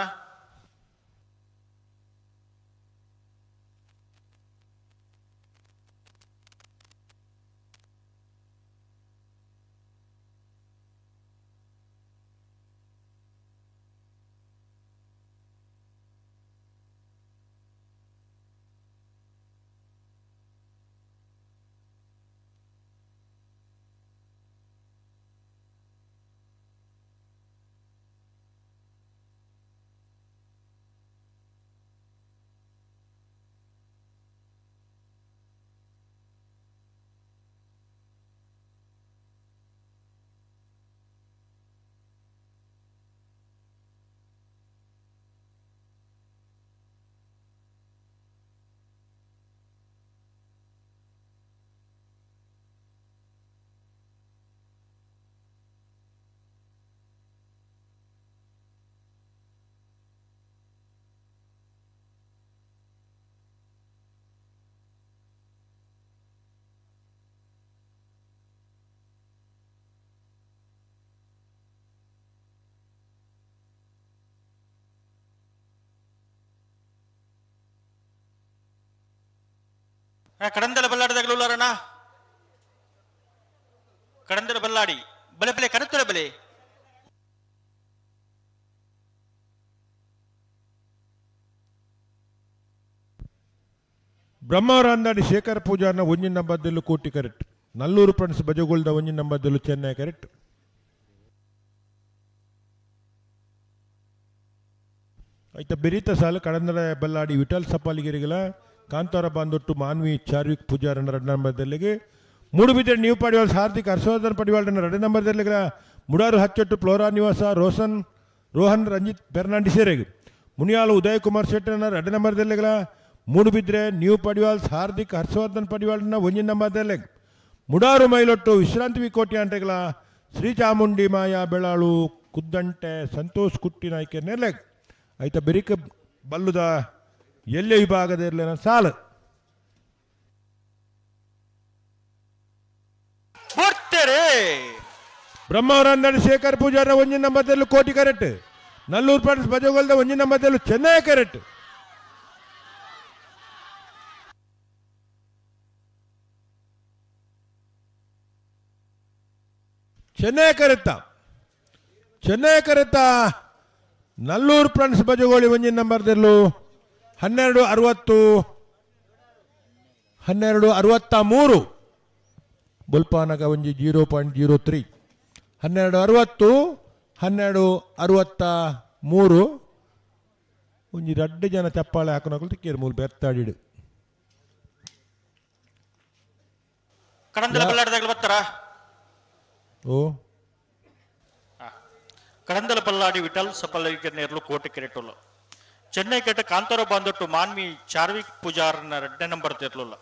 ಕಡಂದಲ ಬಲ್ಲಾಡದಾಗಲೂ ಉಲ್ಲಾರಣ್ಣ. ಕಡಂದಲ ಬಲ್ಲಾಡಿ ಬಲೆ ಬಲೆ ಕನತ್ತುರ ಬಲೆ. ಬ್ರಹ್ಮವರ ಅಂದಾಡಿ ಶೇಖರ್ ಪೂಜಾರ್ನ ಒಂಜಿನ ನಂಬರ್ದಲ್ಲೂ ಕೋಟಿ ಕರೆಕ್ಟ್. ನಲ್ಲೂರು ಫ್ರೆಂಡ್ಸ್ ಬಜಗೋಲ್ದ ಒಂಜಿನ ನಂಬರ್ದಲ್ಲೂ ಚೆನ್ನೈ ಕರೆಕ್ಟ್. ಆಯ್ತಾ ಬೆರೀತ ಸಾಲು ಕಡಂದಲ ಬಲ್ಲಾಡಿ ವಿಠಲ್ ಸಪಾಲಿಗಿರಿಗಲ ಕಾಂತಾರ ಬಾಂದೊಟ್ಟು ಮಾನ್ವಿ ಚಾರ್ವಿಕ್ ಪೂಜಾರನ ಎರಡು ನಂಬರ್ದಲ್ಲಿಗೆ. ಮೂಡುಬಿದ್ರೆ ನೀವು ಪಡಿವಾಳ್ ಹಾರ್ದಿಕ್ ಹರ್ಷವರ್ಧನ್ ಪಡಿವಾಳನ ಎರಡು ನಂಬರ್ದಲ್ಲಿಗಲ. ಮುಡಾರು ಹಚ್ಚೊಟ್ಟು ಫ್ಲೋರಾ ನಿವಾಸ ರೋಷನ್ ರೋಹನ್ ರಂಜಿತ್ ಫೆರ್ನಾಂಡಿಸೇರೆಗ್. ಮುನಿಯಾಲು ಉದಯ್ ಕುಮಾರ್ ಶೆಟ್ಟರ್ನ ಎರಡು ನಂಬರ್ದಲ್ಲಿಗಲ. ಮೂಡುಬಿದ್ರೆ ನ್ಯೂ ಪಡಿವಾಲ್ಸ್ ಹಾರ್ದಿಕ್ ಹರ್ಷವರ್ಧನ್ ಪಡಿವಾಳನ ಒಂಜಿನ ನಂಬರ್ದಲ್ಲಿಗೆ. ಮುಡಾರು ಮೈಲೊಟ್ಟು ವಿಶ್ರಾಂತಿ ವಿ ಕೋಟಿ ಅಂಟೆಗಳ ಶ್ರೀ ಚಾಮುಂಡಿ ಮಾಯಾ ಬೆಳಾಳು ಕುದ್ದಂಟೆ ಸಂತೋಷ್ ಕುಟ್ಟಿ ನಾಯ್ಕೆ ನೆಲೆಗ್. ಆಯ್ತಾ ಬೆರಿಕ ಬಲ್ಲುದ ಎಲ್ಲೆ ವಿಭಾಗದ ಇರಲಿಲ್ಲ ಸಾಲು. ಬ್ರಹ್ಮವರ ಶೇಖರ್ ಪೂಜಾರ ಒಂಜಿನ ನಂಬರ್ದಲ್ಲೂ ಕೋಟಿ ಕರೆಕ್ಟ್. ನಲ್ಲೂರು ಫ್ರೆಂಡ್ಸ್ ಬಜಗೋಲ್ದ ಒಂಜಿನ ನಂಬರ್ದಲ್ಲೂ ಚೆನ್ನೈ ಕರೆಕ್ಟ್. ಚೆನ್ನೈ ಕರೆತ್ತ ಚೆನ್ನೈ ಕರೆತ್ತ ನಲ್ಲೂರು ಫ್ರೆಂಡ್ಸ್ ಬಜಗೋಳಿ ಒಂಜಿನ ನಂಬರ್ದಲ್ಲೂ 12:60 12:63 ಬುಲ್ಪಾನಗ ಒಂಜಿ 0.03 12:60 12:63 ಒಂಜಿ ರಡ್ಡು ಜನ ಚಪ್ಪಾಳೆ ಹಾಕೋನಕುಲು ತಿಕ್ಕೇರು ಮೂಲ ಬೆರ್ತಾಡಿಡು. ಕಡಂದಲ ಬಲ್ಲಾಡದಾಗಲೂ ಬರ್ತಾರ. ಓ ಕಡಂದಲ ಬಲ್ಲಾಡಿ ವಿಠಲ್ ಸಪಲಿಗೆ ನೇರ್ಲು ಕೋಟೆ ಕೆರೆಟುಲ್ಲ. ಚೆನ್ನೈ ಕೆಟ್ಟ ಕಾಂತಾರ ಬಾಂದೊಟ್ಟು ಮಾನ್ವಿ ಚಾರ್ವಿಕ್ ಪೂಜಾರನ ಎರಡನೇ ನಂಬರ್ ತಿರ್ಲಿಲ್ಲ.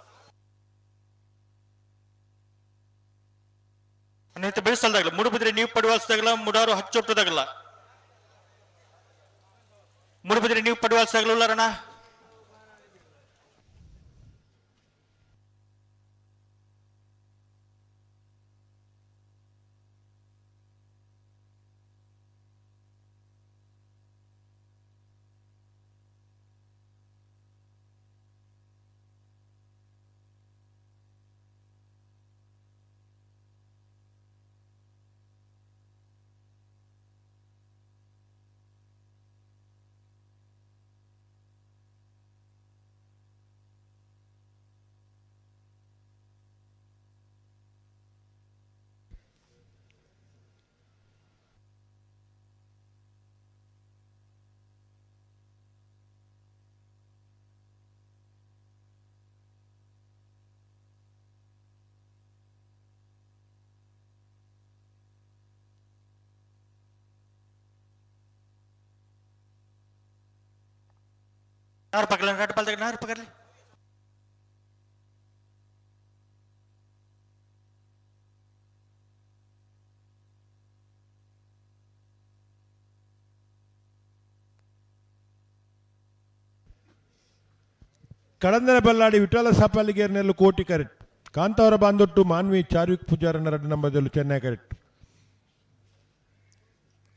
ಬೆಳೆಸಲ್ದಾಗಲ್ಲ ಮೂಡುಬಿದ್ರೆ ನೀವು ಪಡಿವಾಲ್ಸ್ದಾಗಲ್ಲ ಮುಡಾರು ಹಚ್ಚೊಟ್ಟದಾಗಲ್ಲ. ಮೂಡುಬಿದ್ರೆ ನೀವು ಪಡಿವಾಲ್ಸ್ದಾಗಲ್ಲ ಅಣ್ಣ. ನಾರು ಪಕಡ್ಲಿ ನಾರು ಪಲ್ದಾಗ ನಾರು ಪಕಡ್ಲಿ. ಕಡಂದರ ಬಲ್ಲಾಡಿ ವಿಠಲ ಸಪಾಲಿಗೇರ್ನೆಲ್ಲು ಕೋಟಿ ಕರೆಕ್ಟ್. ಕಾಂತಾವರ ಬಾಂದೊಟ್ಟು ಮಾನ್ವಿ ಚಾರ್ವಿಕ್ ಪೂಜಾರನ ಎರಡು ನಂಬರ್ದಲ್ಲೂ ಚೆನ್ನೈ ಕರೆಕ್ಟ್.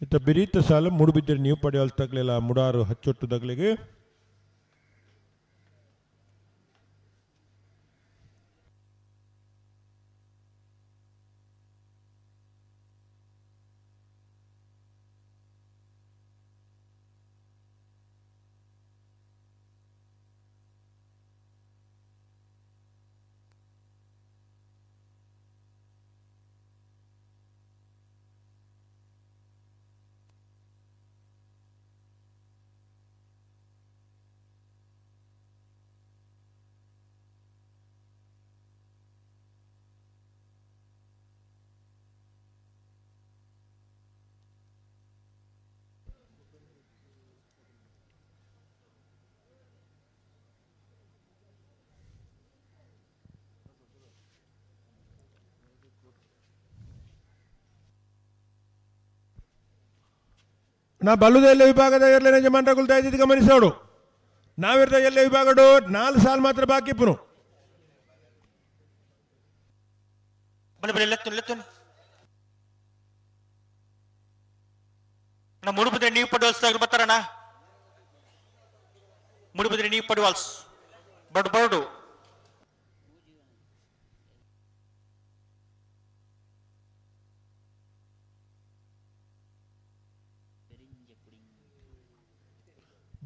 ಇತ್ತ ಬಿರೀತ ಸಾಲು ಮೂಡುಬಿದ್ದರೆ ನೀವು ಪಡೆಯಲ್ ತಗ್ಲಿಲ್ಲ ಮುಡಾರು ಹಚ್ಚೊಟ್ಟು ತಗ್ಲಿಗೆ. ನಾ ಬಲ್ಲುದ ಎಲ್ಲ ವಿಭಾಗದ ಇರಲಿ ಯಜಮಾನ್ರಗಳು ದಯವಿಟ್ಟು ಗಮನಿಸೋಡು. ನಾವಿರ್ದ ಎಲ್ಲ ವಿಭಾಗಡು 4 ಸಾಲ ಮಾತ್ರ ಬಾಕಿ ಪುನು. ಬಲೆ ಬಲೆ ಲೆತ್ತು ಲೆತ್ತು. ನಾ ಮೂಡುಬಿದ್ರೆ ನೀವು ಪಡುವಲ್ಸ್ ಬರ್ತಾರಣ್ಣ. ಮೂಡುಬಿದ್ರೆ ನೀವು ಪಡುವಲ್ಸ್ ಬಡ್ ಬರಡು.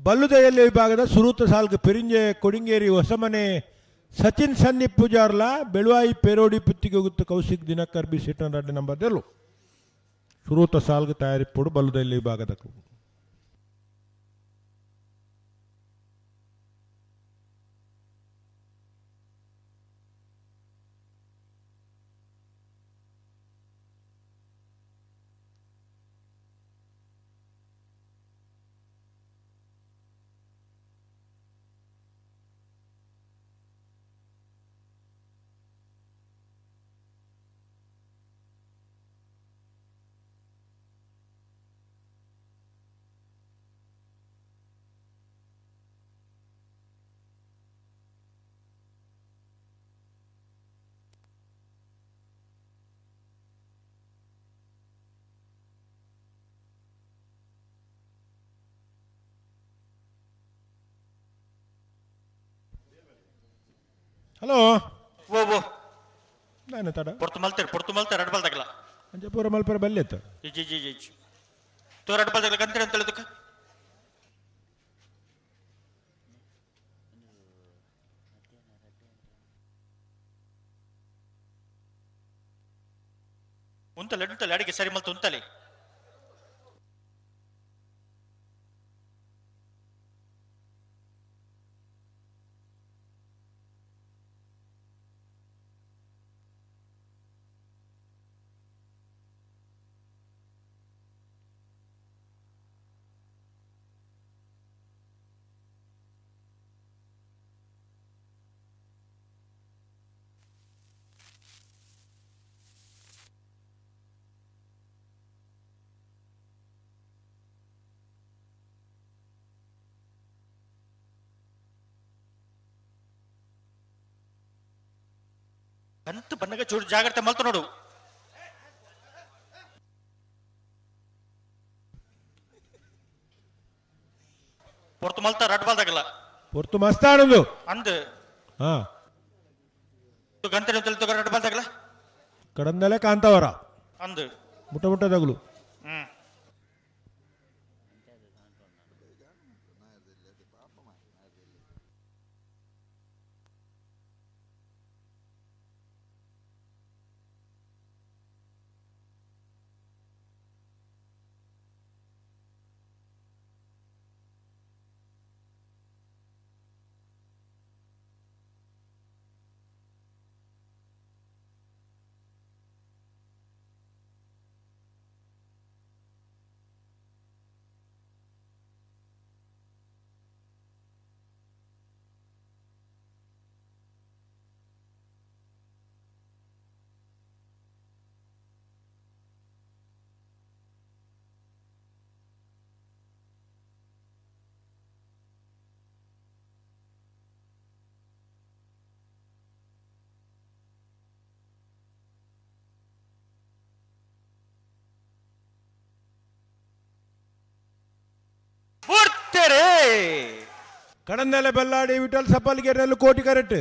ಬಲ್ಲುದ ಎಲ್ಯ ವಿಭಾಗದ ಸುರೂತ ಸಾಲ್ಗ್ ಪೆರಿಂಜೆ ಕೊಡಿಂಗೇರಿ ಹೊಸಮನೆ ಸಚಿನ್ ಸಂದೀಪ್ ಪೂಜಾರ್ಲ ಬೆಳುವಾಯಿ ಪೇರೋಡಿ ಪುತ್ತಿಗೆ ಗುತ್ತು ಕೌಶಿಕ್ ದಿನಕರ್ ಬಿ ಶೆಟ್ಟನ್ ರಡ್ಡೆ ನಂಬರ್ ದೆಲ್ಲು ಸುರೂತ ಸಾಲ್ಗ್ ತಯಾರಿಪ್ಪುಡು ಬಲ್ಲುದ ಎಲ್ಯ ವಿಭಾಗದ ಹಲೋ ಓ ಓ ನಾನು ತಡ ಪೊರ್ತು ಮಲ್ತೇರು ಪೊರ್ತು ಮಲ್ತೇರು ರಡ್ ball ತಗಲ Anjapura ಮಲ್ಪರ ಬಲ್ಲೆತ್ತ G G G G ತೋ ರಡ್ ಬಾಲ್ ತಗಲ ಕಂತಿರ ಅಂತ ಹೇಳೋದಕ್ಕೆ ಉಂತಲೆ ಉಂತಲೆ ಅಡಿಗೆ ಸರಿ ಮಲ್ತು ಉಂತಲೆ ಕಂತು ಬನ್ನಗ ಚೂರು ಜಾಗ್ರತೆ ಮಲ್ತು ನೋಡು ಪೊರ್ತು ಮಲ್ತ ರಡ್ ಬಾಲ್ ತಗಲ ಪೊರ್ತು ಮಸ್ತಾನೊಂದು ಅಂದ್ ಹಾ ಗಂಟೆ ತಗ ರಡ್ ಬಾಲ್ ತಗಲ ಕಡಂದಲೆ ಕಾಂತಾವರ ಅಂದ್ ಮುಟ್ಟ ಮುಟ್ಟ ತಗುಲು ಹ್ಮ್ ಕಡಂದಲೆ ಬೆಲ್ಲಾಡಿ ವಿಠಲ್ ಸಪ್ಪಲ್ಗೆರೆಯಲ್ಲಿ ಕೋಟಿ ಕರೆಕ್ಟ್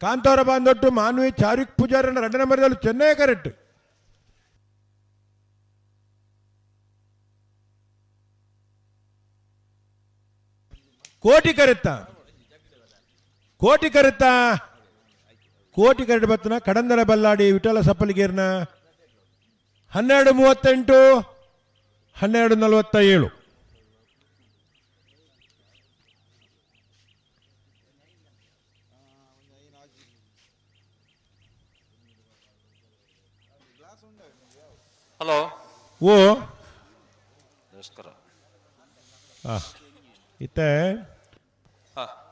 ಕಾಂತಾವರ ಬಾಂದೊಟ್ಟು ಮಾನ್ವಿ ಚಾರುಕ್ ಪೂಜಾರನ ಎರಡನೇ ನಂಬರ್ದಲ್ಲಿ ಚೆನ್ನೈ ಕರೆಕ್ಟ್ ಕೋಟಿ ಕರೆತ್ತ ಕೋಟಿ ಕರೆತ್ತ ಕೋಟಿ ಕರೆಕ್ಟ್ ಬತ್ತನ ಕಡಂದಲೆ ಬಲ್ಲಾಡಿ ವಿಠಲ ಸಪ್ಪಲ್ಗೇರ್ನ 12:38 12:47. ಹಲೋ ಓ ನಮಸ್ಕಾರ. ಇತ್ತೆ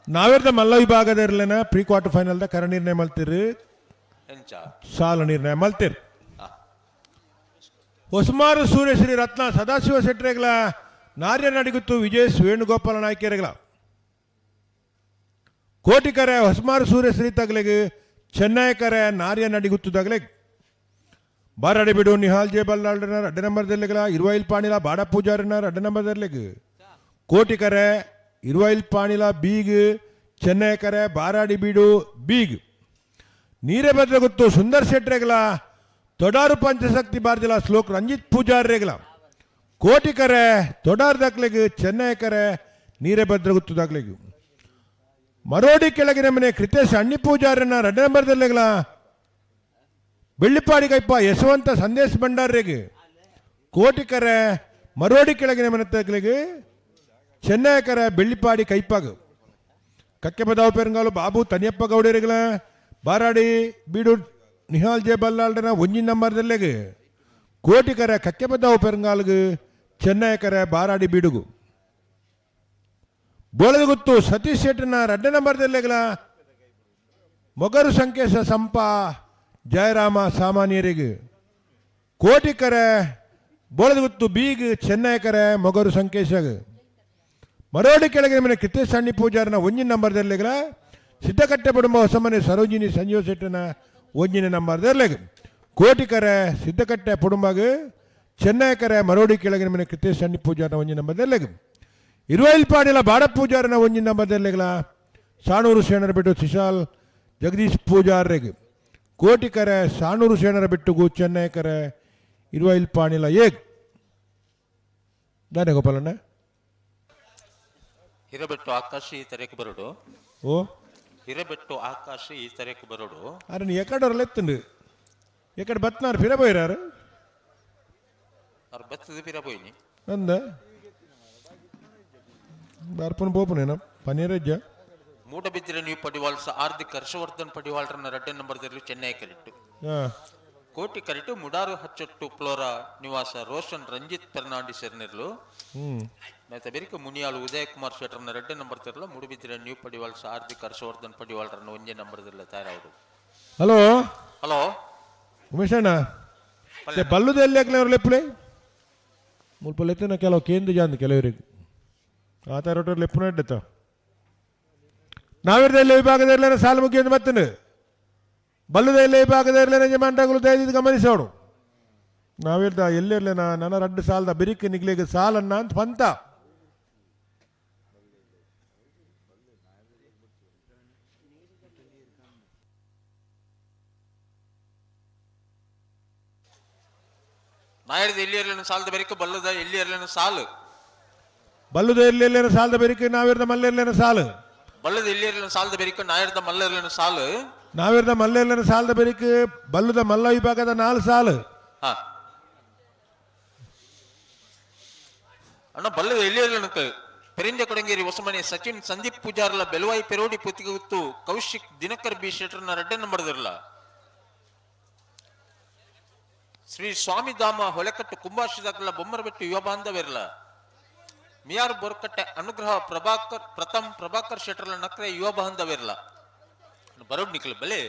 ನಾವೇರ್ದ ಮಲ್ಲ ವಿಭಾಗದ ಇರ್ಲೇನ ಪ್ರೀ ಕ್ವಾರ್ಟರ್ ಫೈನಲ್ದ ಕರ ನಿರ್ಣಯ ಮಲ್ತಿರಿ, ಸಾಲ ನಿರ್ಣಯ ಮಲ್ತಿರಿ. ಹೊಸಮಾರು ಸೂರ್ಯಶ್ರೀ ರತ್ನ ಸದಾಶಿವ ಶೆಟ್ಟರೆಗಳ ನಾರ್ಯ ನಡಿಗುತ್ತು ವಿಜಯ್ ವೇಣುಗೋಪಾಲ ನಾಯ್ಕರೆಗಳ ಕೋಟಿಕರೆ ಹೊಸಮಾರು ಸೂರ್ಯಶ್ರೀ ತಗಲೆಗೆ ಚೆನ್ನೈ ಕರೆ ನಾರ್ಯ ನಡಿಗುತ್ತು ತಗಲೆಗ್ ಬಾರಾಡಿ ಬಿಡು ನಿಹಾಲ್ ಜೆ ಬಲ್ಲಾಳ್ರನ ಅಡ್ಡ ನಂಬರ್ ದೆಲ್ಲೆಗಳ ಇರುವೈಲ್ ಪಾಣಿಲ ಬಾಡ ಪೂಜಾರನ ಅಡ್ಡ ನಂಬರ್ ದೆಲ್ಲೆಗ್ ಕೋಟಿಕರೆ ಇರುವೈಲ್ ಪಾಣಿಲ ಬೀಗ್ ಚೆನ್ನೈ ಕರೆ ಬಾರಾಡಿ ಬೀಡು ಬೀಗ್ ನೀರೇ ಭದ್ರ ಗೊತ್ತು ಸುಂದರ್ ಶೆಟ್ರೆಗಳ ತೊಡಾರು ಪಂಚಶಕ್ತಿ ಬಾರ್ದಿಲ ಶ್ಲೋಕ್ ರಂಜಿತ್ ಪೂಜಾರ್ರೆಗಳ ಕೋಟಿಕರೆ ತೊಡಾರ್ ದಕ್ಲೆಗ್ ಚೆನ್ನೈ ಕರೆ ನೀರೇ ಭದ್ರಗುತ್ತದಾಗ್ಲಿಗೆ ಮರೋಡಿ ಕೆಳಗಿನ ಮನೆ ಕೃತೇಶ್ ಅಣ್ಣಿ ಪೂಜಾರನ 2 ನಂಬರ್ದಲ್ಲೆಗ್ಲ ಬೆಳ್ಳಿಪಾಡಿ ಕೈಪ ಯಶವಂತ ಸಂದೇಶ್ ಭಂಡಾರಿಗೆ ಕೋಟಿಕರೆ ಮರೋಡಿ ಕೆಳಗಿನ ಮನೆ ತಗ್ಲಿಗೆ ಚೆನ್ನೈಕರ ಬೆಳ್ಳಿಪಾಡಿ ಕೈಪಾಗ ಕಕ್ಕೆಬದಾವು ಪೆರಂಗಾಲು ಬಾಬು ತನಿಯಪ್ಪ ಗೌಡರಿಗಳ ಬಾರಾಡಿ ಬೀಡು ನಿಹಾಲ್ ಜೆ ಬಲ್ಲಾಳ್ರನ 1 ನಂಬರ್ದಲ್ಲೆಗೆ ಕೋಟಿಕರ ಕಕ್ಕೆಬದಾವು ಪೆರಂಗಾಲ್ಗೆ ಚೆನ್ನೈಕರ ಬಾರಾಡಿ ಬೀಡುಗು ಬೋಳದಗುತ್ತು ಸತೀಶ್ ಶೆಟ್ಟನ 2 ನಂಬರ್ದಲ್ಲೆಗಲ ಮೊಗರು ಸಂಕೇಶ ಸಂಪ ಜಯರಾಮ ಸಾಮಾನ್ಯರಿಗೆ ಕೋಟಿಕರೆ ಬೋಳದಗುತ್ತು ಬೀಗ್ ಚೆನ್ನೈಕರೆ ಮೊಗರು ಸಂಕೇಶಗ ಮರೋಡಿ ಕೆಳಗಿನ ಮನೆ ಕೃತೇಶ್ ಸಣ್ಣಿ ಪೂಜಾರನ 1 ನಂಬರ್ದಲ್ಲೆಗಲ ಸಿದ್ದಕಟ್ಟೆ ಬಡುಂಬ ಹೊಸಮನೆ ಸರೋಜಿನಿ ಸಂಜೀವ ಶೆಟ್ಟನ 1 ನಂಬರ್ದಲ್ಲೆಗ ಕೋಟಿಕರೆ ಸಿದ್ದಕಟ್ಟೆ ಪುಡುಂಬಾಗ ಚೆನ್ನೈಕರೆ ಮರೋಡಿ ಕೆಳಗಿನ ಮನೆ ಕೃತೇಶ್ ಸಣ್ಣಿ ಪೂಜಾರನ 1 ನಂಬರ್ದಲ್ಲೆಗ ಇರುವೈಲ್ಪಾಡಿಲ ಬಾಡ ಪೂಜಾರನ 1 ನಂಬರ್ದಲ್ಲೆಗಲ ಸಾಣೂರು ಶೇಣರ ಬಿಟ್ಟು ಸಿಶಾಲ್ ಜಗದೀಶ್ ಪೂಜಾರ್ರೆಗ್ ಕೋಟಿಕರೆ ಸಾಣೂರು ಶೇಣರ ಬಿಟ್ಟುಗು ಚೆನ್ನೈಕರೆ ಇರುವೈಲ್ಪಾಣಿಲ ಏಗ್ ದಾನೆ ಗೋಪಾಲಣ್ಣ ಹಿರಬೆಟ್ಟು ಆಕಾಶ ಈ ತರೆಕ್ ಬರೋಡು ಓ ಹಿರಬೆಟ್ಟು ಆಕಾಶ ಈ ತರೆಕ್ ಬರೋಡು ಅರೆ ನೀ ಎಕ್ಕಡವ್ರಲ್ಲ ಎತ್ತುಂಡು ಎಕ್ಕಡ ಬತ್ನಾರು ಪಿರ ಪೋಯಿರಾರು ಅವ್ರು ಬತ್ತದ ಪಿರ ಪೋಯಿನಿ ಅಂದ ಬರ್ಪುನ ಪೋಪುನೇನ ಪನ್ನೀರಜ್ಜ ಮೂಡಬಿದ್ರೆ ನೀವು ಪಡಿವಾಳ್ಸ ಆರ್ದಿಕ್ ಹರ್ಷವರ್ಧನ್ ಪಡಿವಾಳ್ರನ್ನ 2 ನಂಬರ್ದಲ್ಲಿ ಚೆನ್ನೈ ಕರೆಕ್ಟು ಕೋಟಿ ಕರೆಕ್ಟು ಮುಡಾರು ಹಚ್ಚೊಟ್ಟು ಫ್ಲೋರಾ ನಿವಾಸ ರೋಷನ್ ರಂಜಿತ್ ಫೆರ್ನಾಂಡಿಸ್ ಎರ್ನಿರ್ಲು ಮತ್ತೆ ಬೆರಿಕ ಮುನಿಯಾಳು ಉದಯ ಕುಮಾರ್ ಶೆಟ್ಟರ್ನ 2 ನಂಬರ್ ತಿರಲ ಮೂಡಬಿದ್ರೆ ನ್ಯೂ ಪಡಿವಾಳ್ಸ ಆರ್ದಿಕ್ ಹರ್ಷವರ್ಧನ್ ಪಡಿವಾಳ್ರನ್ನ 1 ನಂಬರ್ದಲ್ಲಿ ತಯಾರಾವರು. ಹಲೋ ಹಲೋ ಉಮೇಶ್ ಅಣ್ಣ ಬಲ್ಲುದ ಎಲ್ಲಿ ಹಾಕ್ಲೆ ಅವ್ರ ಲೆಪ್ಪುಲೆ ಮುಲ್ಪ ಲೆತ್ತಿನ ಕೆಲವು ಕೇಂದ್ರ ಜಾಂದ್ ಕೆಲವರಿಗೆ ಆ ಥರ ಲೆಪ್ಪುನ ಇಡ್ಡತ್ತ ನಾವಿರ್ದ ಎಲ್ಲ ವಿಭಾಗದ ಸಾಲು ಮುಗಿಯೋದು ಮತ್ತನು ಬಲ್ಲದ ಎಲ್ಲ ವಿಭಾಗದ ಇರಲೇನ ಜಮಾಂಡಗಳು ದಯದಿದ್ದು ಗಮನಿಸೋಡು ನಾವಿರ್ದ ಎಲ್ಲಿರ್ಲೇನ ನನ್ನ ರಡ್ಡು ಸಾಲದ ಬಿರಿಕ್ ನಿಗ್ಲಿಗೆ ಸಾಲನ್ನ ಅಂತ ಪಂತ ನಾಯರ್ದ ಎಲ್ಲಿ ಇರಲೇನು ಸಾಲದ ಬೆರಿಕ ಬಲ್ಲದ ಎಲ್ಲಿ ಇರಲೇನು ಸಾಲು ಬಲ್ಲದ ಎಲ್ಲಿ ಸಾಲದ ಬೆರಿಕ ನಾವಿರ್ದ ಮಲ್ಲೆರ್ಲೇನ ಸಾಲು ಬಲ್ಲದ ಎಲ್ಲಿ ಇರಲೇನು ಸಾಲದ ಬೆರಿಕ ನಾಯರ್ದ ಮಲ್ಲೆರ್ಲೇನು ಸಾಲು ನಾವಿರ್ದ ಮಲ್ಲೆರ್ಲೇನ ಸಾಲದ ಬೆರಿಕ ಬಲ್ಲದ ಮಲ್ಲ ವಿಭಾಗದ 4 ಸಾಲು ಅಣ್ಣ ಬಲ್ಲದ ಎಲ್ಲಿ ಇರಲೇನು ಪೆರಿಂಜ ಕೊಡಂಗೇರಿ ಹೊಸಮನೆ ಸಚಿನ್ ಸಂದೀಪ್ ಪೂಜಾರ್ಲ ಬೆಲವಾಯಿ ಪೆರೋಡಿ ಪುತ್ತಿಗುತ್ತು ಕೌಶಿಕ್ ದಿನಕರ್ ಬಿ ಶೆಟ್ಟರ್ನ 2 ನಂಬರ್ದಿರಲ್ಲ ಶ್ರೀ ಸ್ವಾಮಿಧಾಮ ಹೊಲೆಕಟ್ಟು ಕುಂಭಾಶಿದಾಗಲ ಬೊಮ್ಮರಬೆಟ್ಟು ಯುವ ಬಾಂಧವಿರಲ ಮಿಯಾರ್ ಬೋರ್ಕಟ್ಟೆ ಅನುಗ್ರಹ ಪ್ರಭಾಕರ್ ಪ್ರಥಮ್ ಪ್ರಭಾಕರ್ ಶೆಟ್ಟರ್ಲ ನಕ್ರೆ ಯುವ ಬಾಂಧವಿರಲ ಬರೋಡ್ ನಿಖಲ್ ಬಲೆ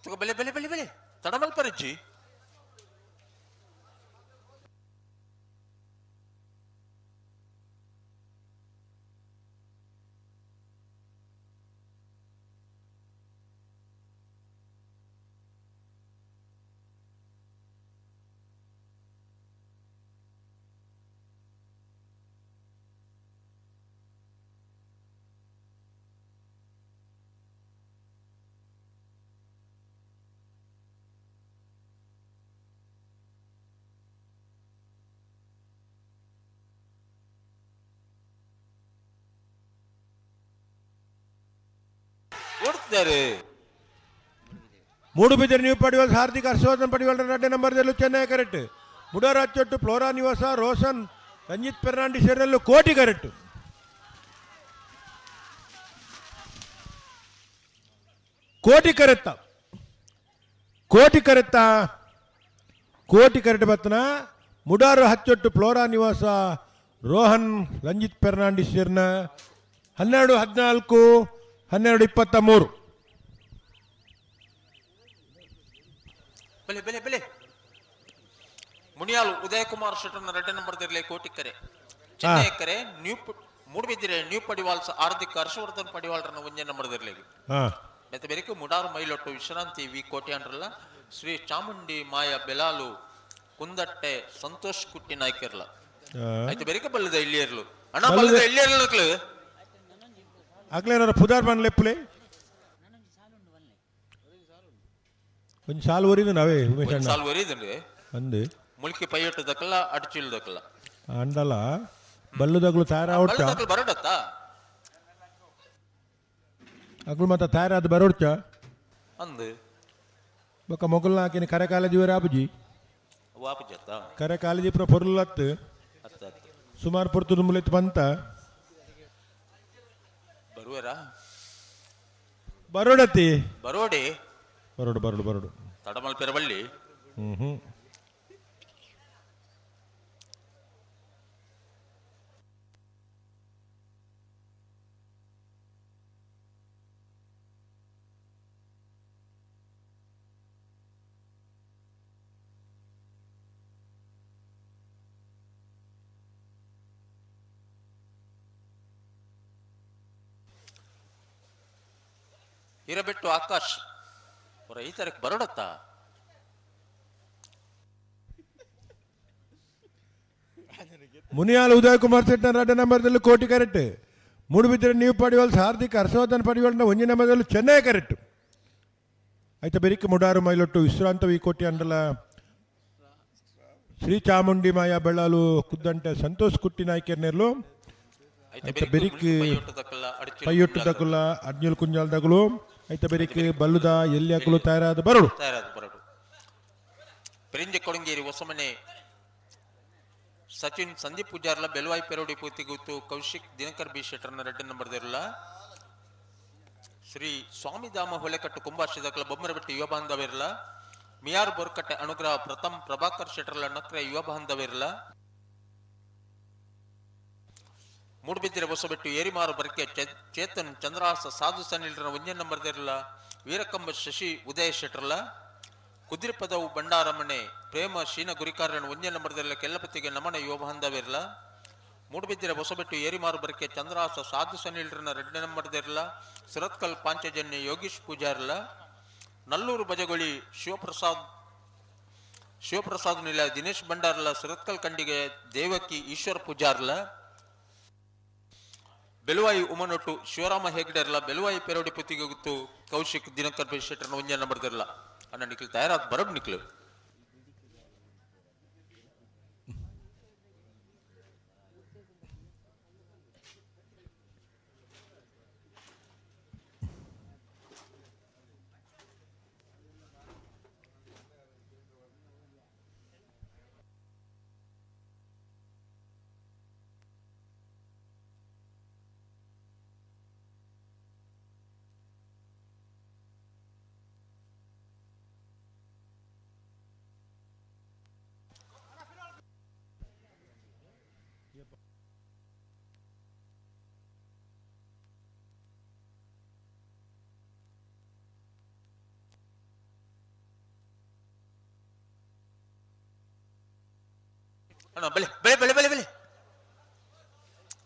ಬೆಲೆ ಬೆಲೆ ಬೆಲೆ ಬೆಲೆ ತಡಮಲ್ ಪರಿಜ್ಜಿ ಓಡ್ತಿದ್ದಾರೆ. ಮೂಡುಬಿದಿರೆ ನ್ಯೂ ಪಡಿವಾಲ್ ಹಾರ್ದಿಕ್ ಹರ್ಷವರ್ಧನ್ ಪಡಿವಾಲ್ 2 ನಂಬರ್ದಲ್ಲೂ ಚೆನ್ನೈ ಕರೆಕ್ಟ್. ಮುಡರಾಜ್ ಫ್ಲೋರಾ ನಿವಾಸ ರೋಷನ್ ರಂಜಿತ್ ಫೆರ್ನಾಂಡಿಸ್ ಎರಡಲ್ಲೂ ಕೋಟಿ ಕರೆಕ್ಟ್. ಕೋಟಿ ಕರೆತ್ತ ಕೋಟಿ ಕರೆತ್ತ ಕೋಟಿ ಕರೆಕ್ಟ್ ಬತ್ತನ ಮುಡಾರು ಹಚ್ಚೊಟ್ಟು ಫ್ಲೋರಾ ನಿವಾಸ ರೋಹನ್ ರಂಜಿತ್ ಫೆರ್ನಾಂಡಿಸ್ 12 14 12 23. ಬೆಲೆ ಬೆಲೆ ಬೆಲೆ ಮುನಿಯಾಲು ಉದಯಕುಮಾರ್ ಶೆಟ್ಟರ್ನ 2 ನಂಬರ್ ದಿರಲೆ ಕೋಟಿಕ್ಕರೆ ಚೆನ್ನೈ ಕರೆ ನ್ಯೂ ಮೂಡುಬಿದಿರೆ ನ್ಯೂ ಪಡಿವಾಲ್ಸ್ ಆರ್ದಿಕ್ ಹರ್ಷವರ್ಧನ್ ಪಡಿವಾಲ್ರನ್ನ 1 ನಂಬರ್ ದಿರಲೆ. ಮತ್ತೆ ಬೆರಕೆ ಮುಡಾರು ಮೈಲೊಟ್ಟು ವಿಶ್ರಾಂತಿ ವಿ ಕೋಟೆ ಅಂಡ್ರಲ್ಲ ಶ್ರೀ ಚಾಮುಂಡಿ ಮಾಯ ಬೆಲಾಲು ಕುಂದಟ್ಟೆ ಸಂತೋಷ್ ಕುಟ್ಟಿ ನಾಯ್ಕರ್ಲ. ಆಯ್ತು ಬೆರಕೆ ಬಲ್ಲದ ಇಲ್ಲಿಯರ್ಲು ಅಣ್ಣ ಬಲ್ಲದ ಇಲ್ಲಿಯರ್ಲು ಅಗ್ಲೇನಾರ ಪುದಾರ್ ಬನ್ಲೆಪ್ಪುಲೆ ಒಂಜಿ ಸಾಲು ಒರಿದು ನಾವೇ ಉಮೇಶ್ ಅಣ್ಣ ಸಾಲು ಒರಿದು ಅಂದು ಮುಲ್ಕಿ ಪೈಯೊಟ್ಟು ದಕ್ಕಲ್ಲ ಅಡ್ಚಿಲ್ ದಕ್ಕಲ್ಲ ಅಂಡಲ ಬಲ್ಲುದಗ್ಲು ತಯಾರಾವಡ್ಚ ಬಲ್ಲದಗ್ಲು ಬರಡತ್ತ ಅಗ್ಲು ಮತ್ತ ತಯಾರಾದ ಬರೋಡ್ಚ ಅಂದು ಬೊಕ್ಕ ಮೊಗಲ್ನ ಹಾಕಿನ ಕರೆ ಕಾಲೇಜಿ ವರ ಆಪುಜಿ ವಾಪುಜತ್ತ ಕರೆ ಕಾಲೇಜಿ ಪೂರ ಪೊರ್ಲತ್ತು ಸುಮಾರು ಪೊರ್ತು ಮುಲೆತ್ ಬಂತ ಬರುವೆರಾ ಬರೋಡತಿ ಬರೋಡಿ ಬರೋಡು ಬರೋಡು ಬರೋಡು ತಡಮಲ್ ಪೆರವಳ್ಳಿ. ಹ್ಮ್ ಹ್ಮ್ ಹಿರಬೆಟ್ಟು ಆಕಾಶ್ ಅವರ ಈ ತಾರೀಕು ಬರೋಡತ್ತ ಮುನಿಯಾಲ್ ಉದಯ್ ಕುಮಾರ್ ಶೆಟ್ಟರ್ 2 ನಂಬರ್ದಲ್ಲಿ ಕೋಟಿ ಕರೆಕ್ಟ್. ಮೂಡುಬಿದಿರೆ ನೀವು ಪಡಿವಾಲ್ಸ್ ಹಾರ್ದಿಕ್ ಹರ್ಷವರ್ಧನ್ ಪಡಿವಾಲ್ನ 1 ನಂಬರ್ದಲ್ಲಿ ಚೆನ್ನೈ ಕರೆಕ್ಟ್. ಆಯ್ತಾ ಬೆರಿಕ್ ಮುಡಾರು ಮೈಲೊಟ್ಟು ವಿಶ್ರಾಂತ ವಿ ಕೋಟಿ ಅಂಡಲ ಶ್ರೀ ಚಾಮುಂಡಿ ಮಾಯಾ ಬೆಳ್ಳಾಲು ಕುದ್ದಂಟೆ ಸಂತೋಷ್ ಕುಟ್ಟಿ ನಾಯ್ಕೆರ್ನೆರ್ಲು. ಆಯ್ತಾ ಬೆರಿಕ್ ಪೈಯೊಟ್ಟು ದಕುಲ ಅಡ್ನಿಲ್ ಕುಂಜಾಲ್ ದಗುಲು. ಆಯ್ತಾ ಬೆರಿಕ್ ಬಲ್ಲುದ ಎಲ್ಲಿ ಹಾಕಲು ತಯಾರಾದ ಬರೋಡು ತಯಾರಾದ ಬರೋಡು. ಪೆರಿಂಜೆ ಕೊಡಂಗೇರಿ ಹೊಸಮನೆ ಸಚಿನ್ ಸಂದೀಪ್ ಪೂಜಾರ್ಲ ಬೆಲ್ವಾಯಿ ಪೆರೋಡಿ ಪೂತಿಗುತ್ತು ಕೌಶಿಕ್ ದಿನಕರ್ ಬಿ ಶೆಟ್ಟರ್ನ 2 ನಂಬರ್ ದಿರಲ. ಶ್ರೀ ಸ್ವಾಮಿಧಾಮ ಹೊಲೆಕಟ್ಟು ಕುಂಬಾಶಿದಕಲ ಬೊಮ್ಮರಬೆಟ್ಟಿ ಯುವ ಬಾಂಧವಿರಲ. ಮಿಯಾರ್ ಬೋರ್ಕಟ್ಟೆ ಅನುಗ್ರಹ ಪ್ರಥಮ್ ಪ್ರಭಾಕರ್ ಶೆಟ್ಟರ್ಲ ನಕ್ರೆ ಯುವ ಬಾಂಧವಿರಲ. ಮೂಡುಬಿದಿರೆ ಹೊಸಬೆಟ್ಟು ಏರಿಮಾರು ಬರ್ಕೆ ಚೇತನ್ ಚಂದ್ರಹಾಸ ಸಾಧು ಸನಿಲ್ರನ 1 ನಂಬರ್ ದಿರಲ. ವೀರಕಂಬ ಶಶಿ ಉದಯ ಶೆಟ್ಟರ್ಲ. ಕುದಿರಪದವು ಬಂಡಾರಮಣೆ ಪ್ರೇಮ ಶೀನ ಗುರಿಕಾರನ 1 ನಂಬರ್ ದಿರಲ. ಕೆಲ್ಲಪತಿಗೆ ನಮನ ಯುವ ಬಾಂಧವಿರಲ. ಮೂಡುಬಿದಿರೆ ಹೊಸಬೆಟ್ಟು ಏರಿಮಾರು ಬರ್ಕೆ ಚಂದ್ರಹಾಸ ಸಾಧು ಸನಿಲ್ರನ 2 ನಂಬರ್ ದಿರಲ. ಸುರತ್ಕಲ್ ಪಾಂಚಜನ್ಯ ಯೋಗೀಶ್ ಪೂಜಾರ್ಲ. ನಲ್ಲೂರು ಬಜಗೊಳಿ ಶಿವಪ್ರಸಾದ್ ನಿಲ ದಿನೇಶ್ ಭಂಡಾರ್ಲ. ಸುರತ್ಕಲ್ ಕಂಡಿಗೆ ದೇವಕಿ ಈಶ್ವರ ಪೂಜಾರ್ಲ. ಬೆಲುವಾಯಿ ಉಮನೊಟ್ಟು ಶಿವರಾಮ ಹೆಗ್ಡೆರ್ಲ. ಬೆಲುವಾಯಿ ಪೆರೋಡಿ ಪುತ್ತಿಗೆ ಗುತ್ತು ಕೌಶಿಕ್ ದಿನಕರ್ ಶೆಟ್ಟರ್ನ 1 ನಂಬರ್ ದಿರಲ. ಅಣ್ಣ ನಿಖಿಲ್ ತಯಾರಾದ ಬರಡ್ ನಿಖಿಲ್. ಅಣ್ಣ ಬೆಳೆ ಬೆಳೆ ಬೆಳೆ ಬೆಳೆ ಬೆಳೆ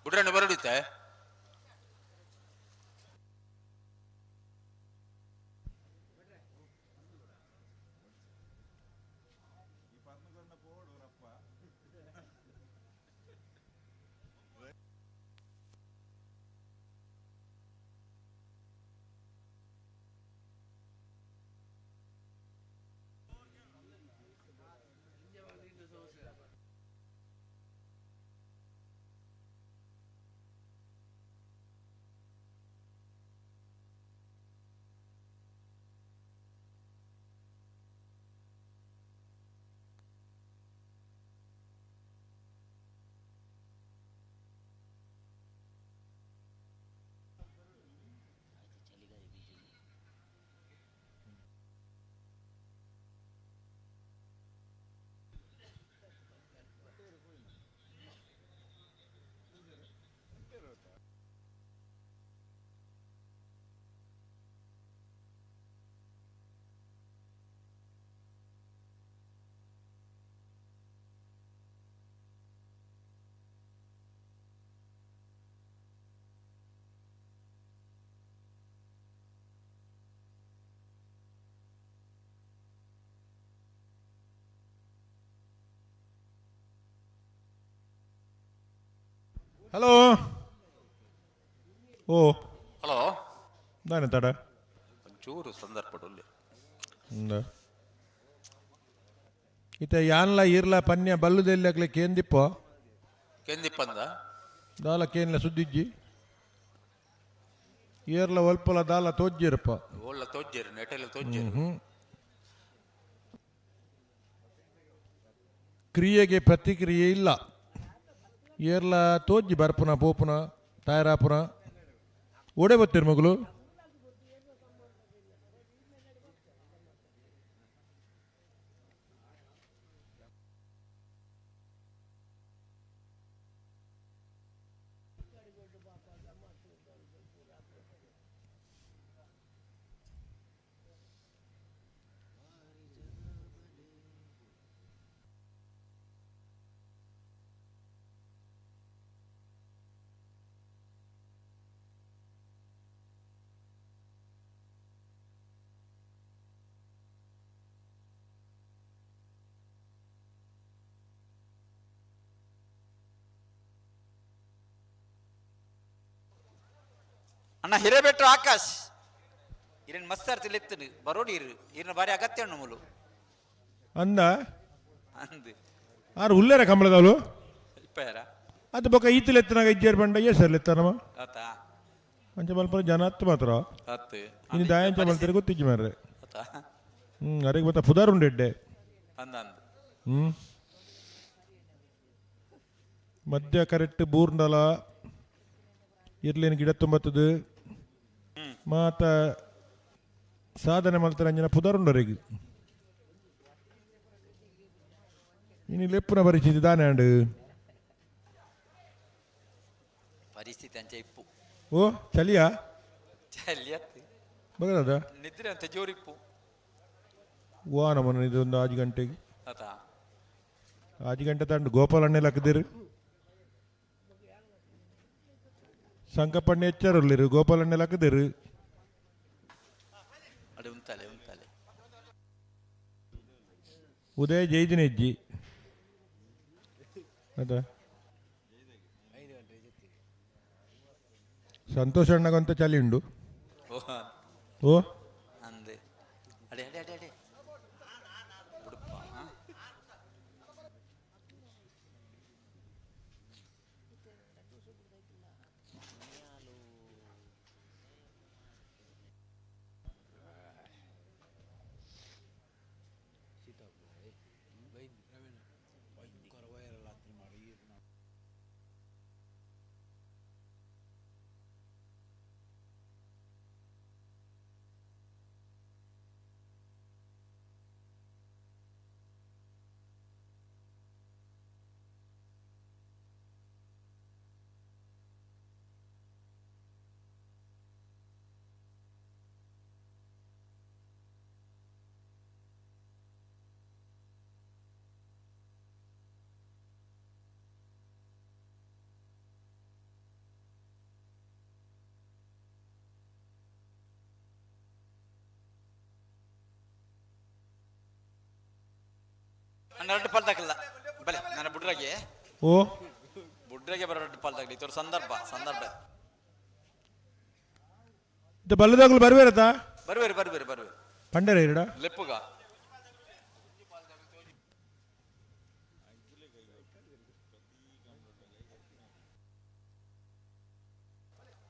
ಬುಡ್ರಣ್ಣ ಬರಡುತ್ತೆ. ಹಲೋ ಓ ಹಲೋ ದಾನೆ ತಡ ಒಂಚೂರು ಸಂದರ್ಭ ಉಲ್ಲೆ ಉಂದ ಇತ್ತೆ ಯಾನ್ಲ ಈರ್ಲ ಪನ್ಯ ಬಲ್ಲುದೆಲ್ಲಕ್ಲೆ ಕೇಂದಿಪ್ಪೋ ಕೆಂದಿಪ್ಪಂದ ದಾಲ ಕೇನ್ಲ ಸುದ್ದಿಜ್ಜಿ ಏರ್ಲ ಒಲ್ಪಲ ದಾಲ ತೋಜ್ಜಿರಪ್ಪ ಓಲ್ಲ ತೋಜ್ಜೇರು ನೆಟೆಲ್ಲ ತೋಜ್ಜೇರು ಹ್ಮ್. ಕ್ರಿಯೆಗೆ ಪ್ರತಿಕ್ರಿಯೆ ಇಲ್ಲ ಏರ್ಲ ತೋಜ್ಜಿ ಬರ್ಪುನ ಪೋಪುನ ತಾಯರಾಪುನ ಓಡೆ ಬತ್ತೀರ್ ಮಗಳು ಅಣ್ಣ ಹಿರೇಬೆಟ್ರು ಆಕಾಶ್ ಇರೇನು ಮಸ್ತ್ ಅರ್ತಿಲ್ ಬರೋಡಿ ಇರು ಇರ್ನ ಬಾರಿ ಅಗತ್ಯ ಉಣ್ಣು ಮುಲು ಅಂದ ಅಂದು ಆರು ಉಲ್ಲೇರ ಕಂಬಳದವಳು ಇಪ್ಪಯಾರ ಅದು ಬೊಕ್ಕ ಈತಲ್ ಎತ್ತನಾಗ ಇಜ್ಜೇರ್ ಬಂಡ ಏ ಸರ್ ಎತ್ತನಮ್ಮ ಆತಾ ಅಂಚ ಮಲ್ಪ ಜನ ಹತ್ತು ಮಾತ್ರ ಹತ್ತು ಇನ್ನು ದಾಯಂಚ ಮಲ್ತಾರೆ ಗೊತ್ತಿಜ್ಜಿ ಮಾರ್ರೆ ಆತಾ ಹ್ಮ್ ಅರೆಗೆ ಮತ್ತೆ ಪುದಾರ್ ಉಂಡು ಎಡ್ಡೆ ಅಂದ ಅಂದು ಹ್ಮ್ ಮಧ್ಯ ಕರೆಕ್ಟ್ ಬೂರ್ಂಡಲ ಇರ್ಲೇನು ಗಿಡ ತುಂಬತ್ತದು ಮಾತ ಸಾಧನೆ ಮಲ್ತಾರೆ ಅಂಜನ ಪುದರುಂಡರಿಗೆ ಇನ್ನು ಲೆಪ್ಪುನ ಪರಿಸ್ಥಿತಿ ದಾನೆ ಅಂಡು ಪರಿಸ್ಥಿತಿ ಅಂಚೆ ಇಪ್ಪು ಓ ಚಲಿಯಾ ಚಲಿ ಅತ್ತು ಬಗದ ನಿದ್ರೆ ಅಂತ ಜೋರಿಪ್ಪು ವಾ ನಮ್ಮನ್ನ ಇದೊಂದು ಆಜು ಗಂಟೆಗೆ ಆತಾ ಆಜು ಗಂಟೆ ತಂಡು ಗೋಪಾಲಣ್ಣೆಲ್ಲ ಹಾಕಿದಿರು ಸಂಕಪ್ಪಣ್ಣ ಎಚ್ಚರಲ್ಲಿರು ಗೋಪಾಲಣ್ಣೆಲ್ಲ ಹಾಕಿದಿರು ಅಡೆ ಉಂತಾಲೆ ಉಂತಾಲೆ ಉದಯ ಜೈದಿನ ಹೆಜ್ಜಿ ಅದ ಸಂತೋಷ ಅಣ್ಣಗಂತ ಚಲಿ ಉಂಡು ಓ ಓ ಅಂದೆ ಅಡೆ ಅಡೆ ಅಡೆ ಅಡೆ ಉಡುಪ ಆ? ಅಣ್ಣ ರಡ್ಡು ಪಾಲ್ ತಾಕಲ್ಲ ಬಲೆ ನನ್ನ ಬುಡ್ರಾಗೆ ಓ ಬುಡ್ರಾಗೆ ಬರೋ ರಡ್ಡು ಪಾಲ್ ತಾಕಲಿ ತೋರ್ ಸಂದರ್ಭ ಸಂದರ್ಭ ಇದು ಬಲ್ಲದಾಗಲು ಬರ್ಬೇರತಾ ಬರ್ಬೇರಿ ಬರ್ಬೇರಿ ಬರ್ಬೇರಿ ಪಂಡರ ಇರಡ ಲೆಪ್ಪುಗ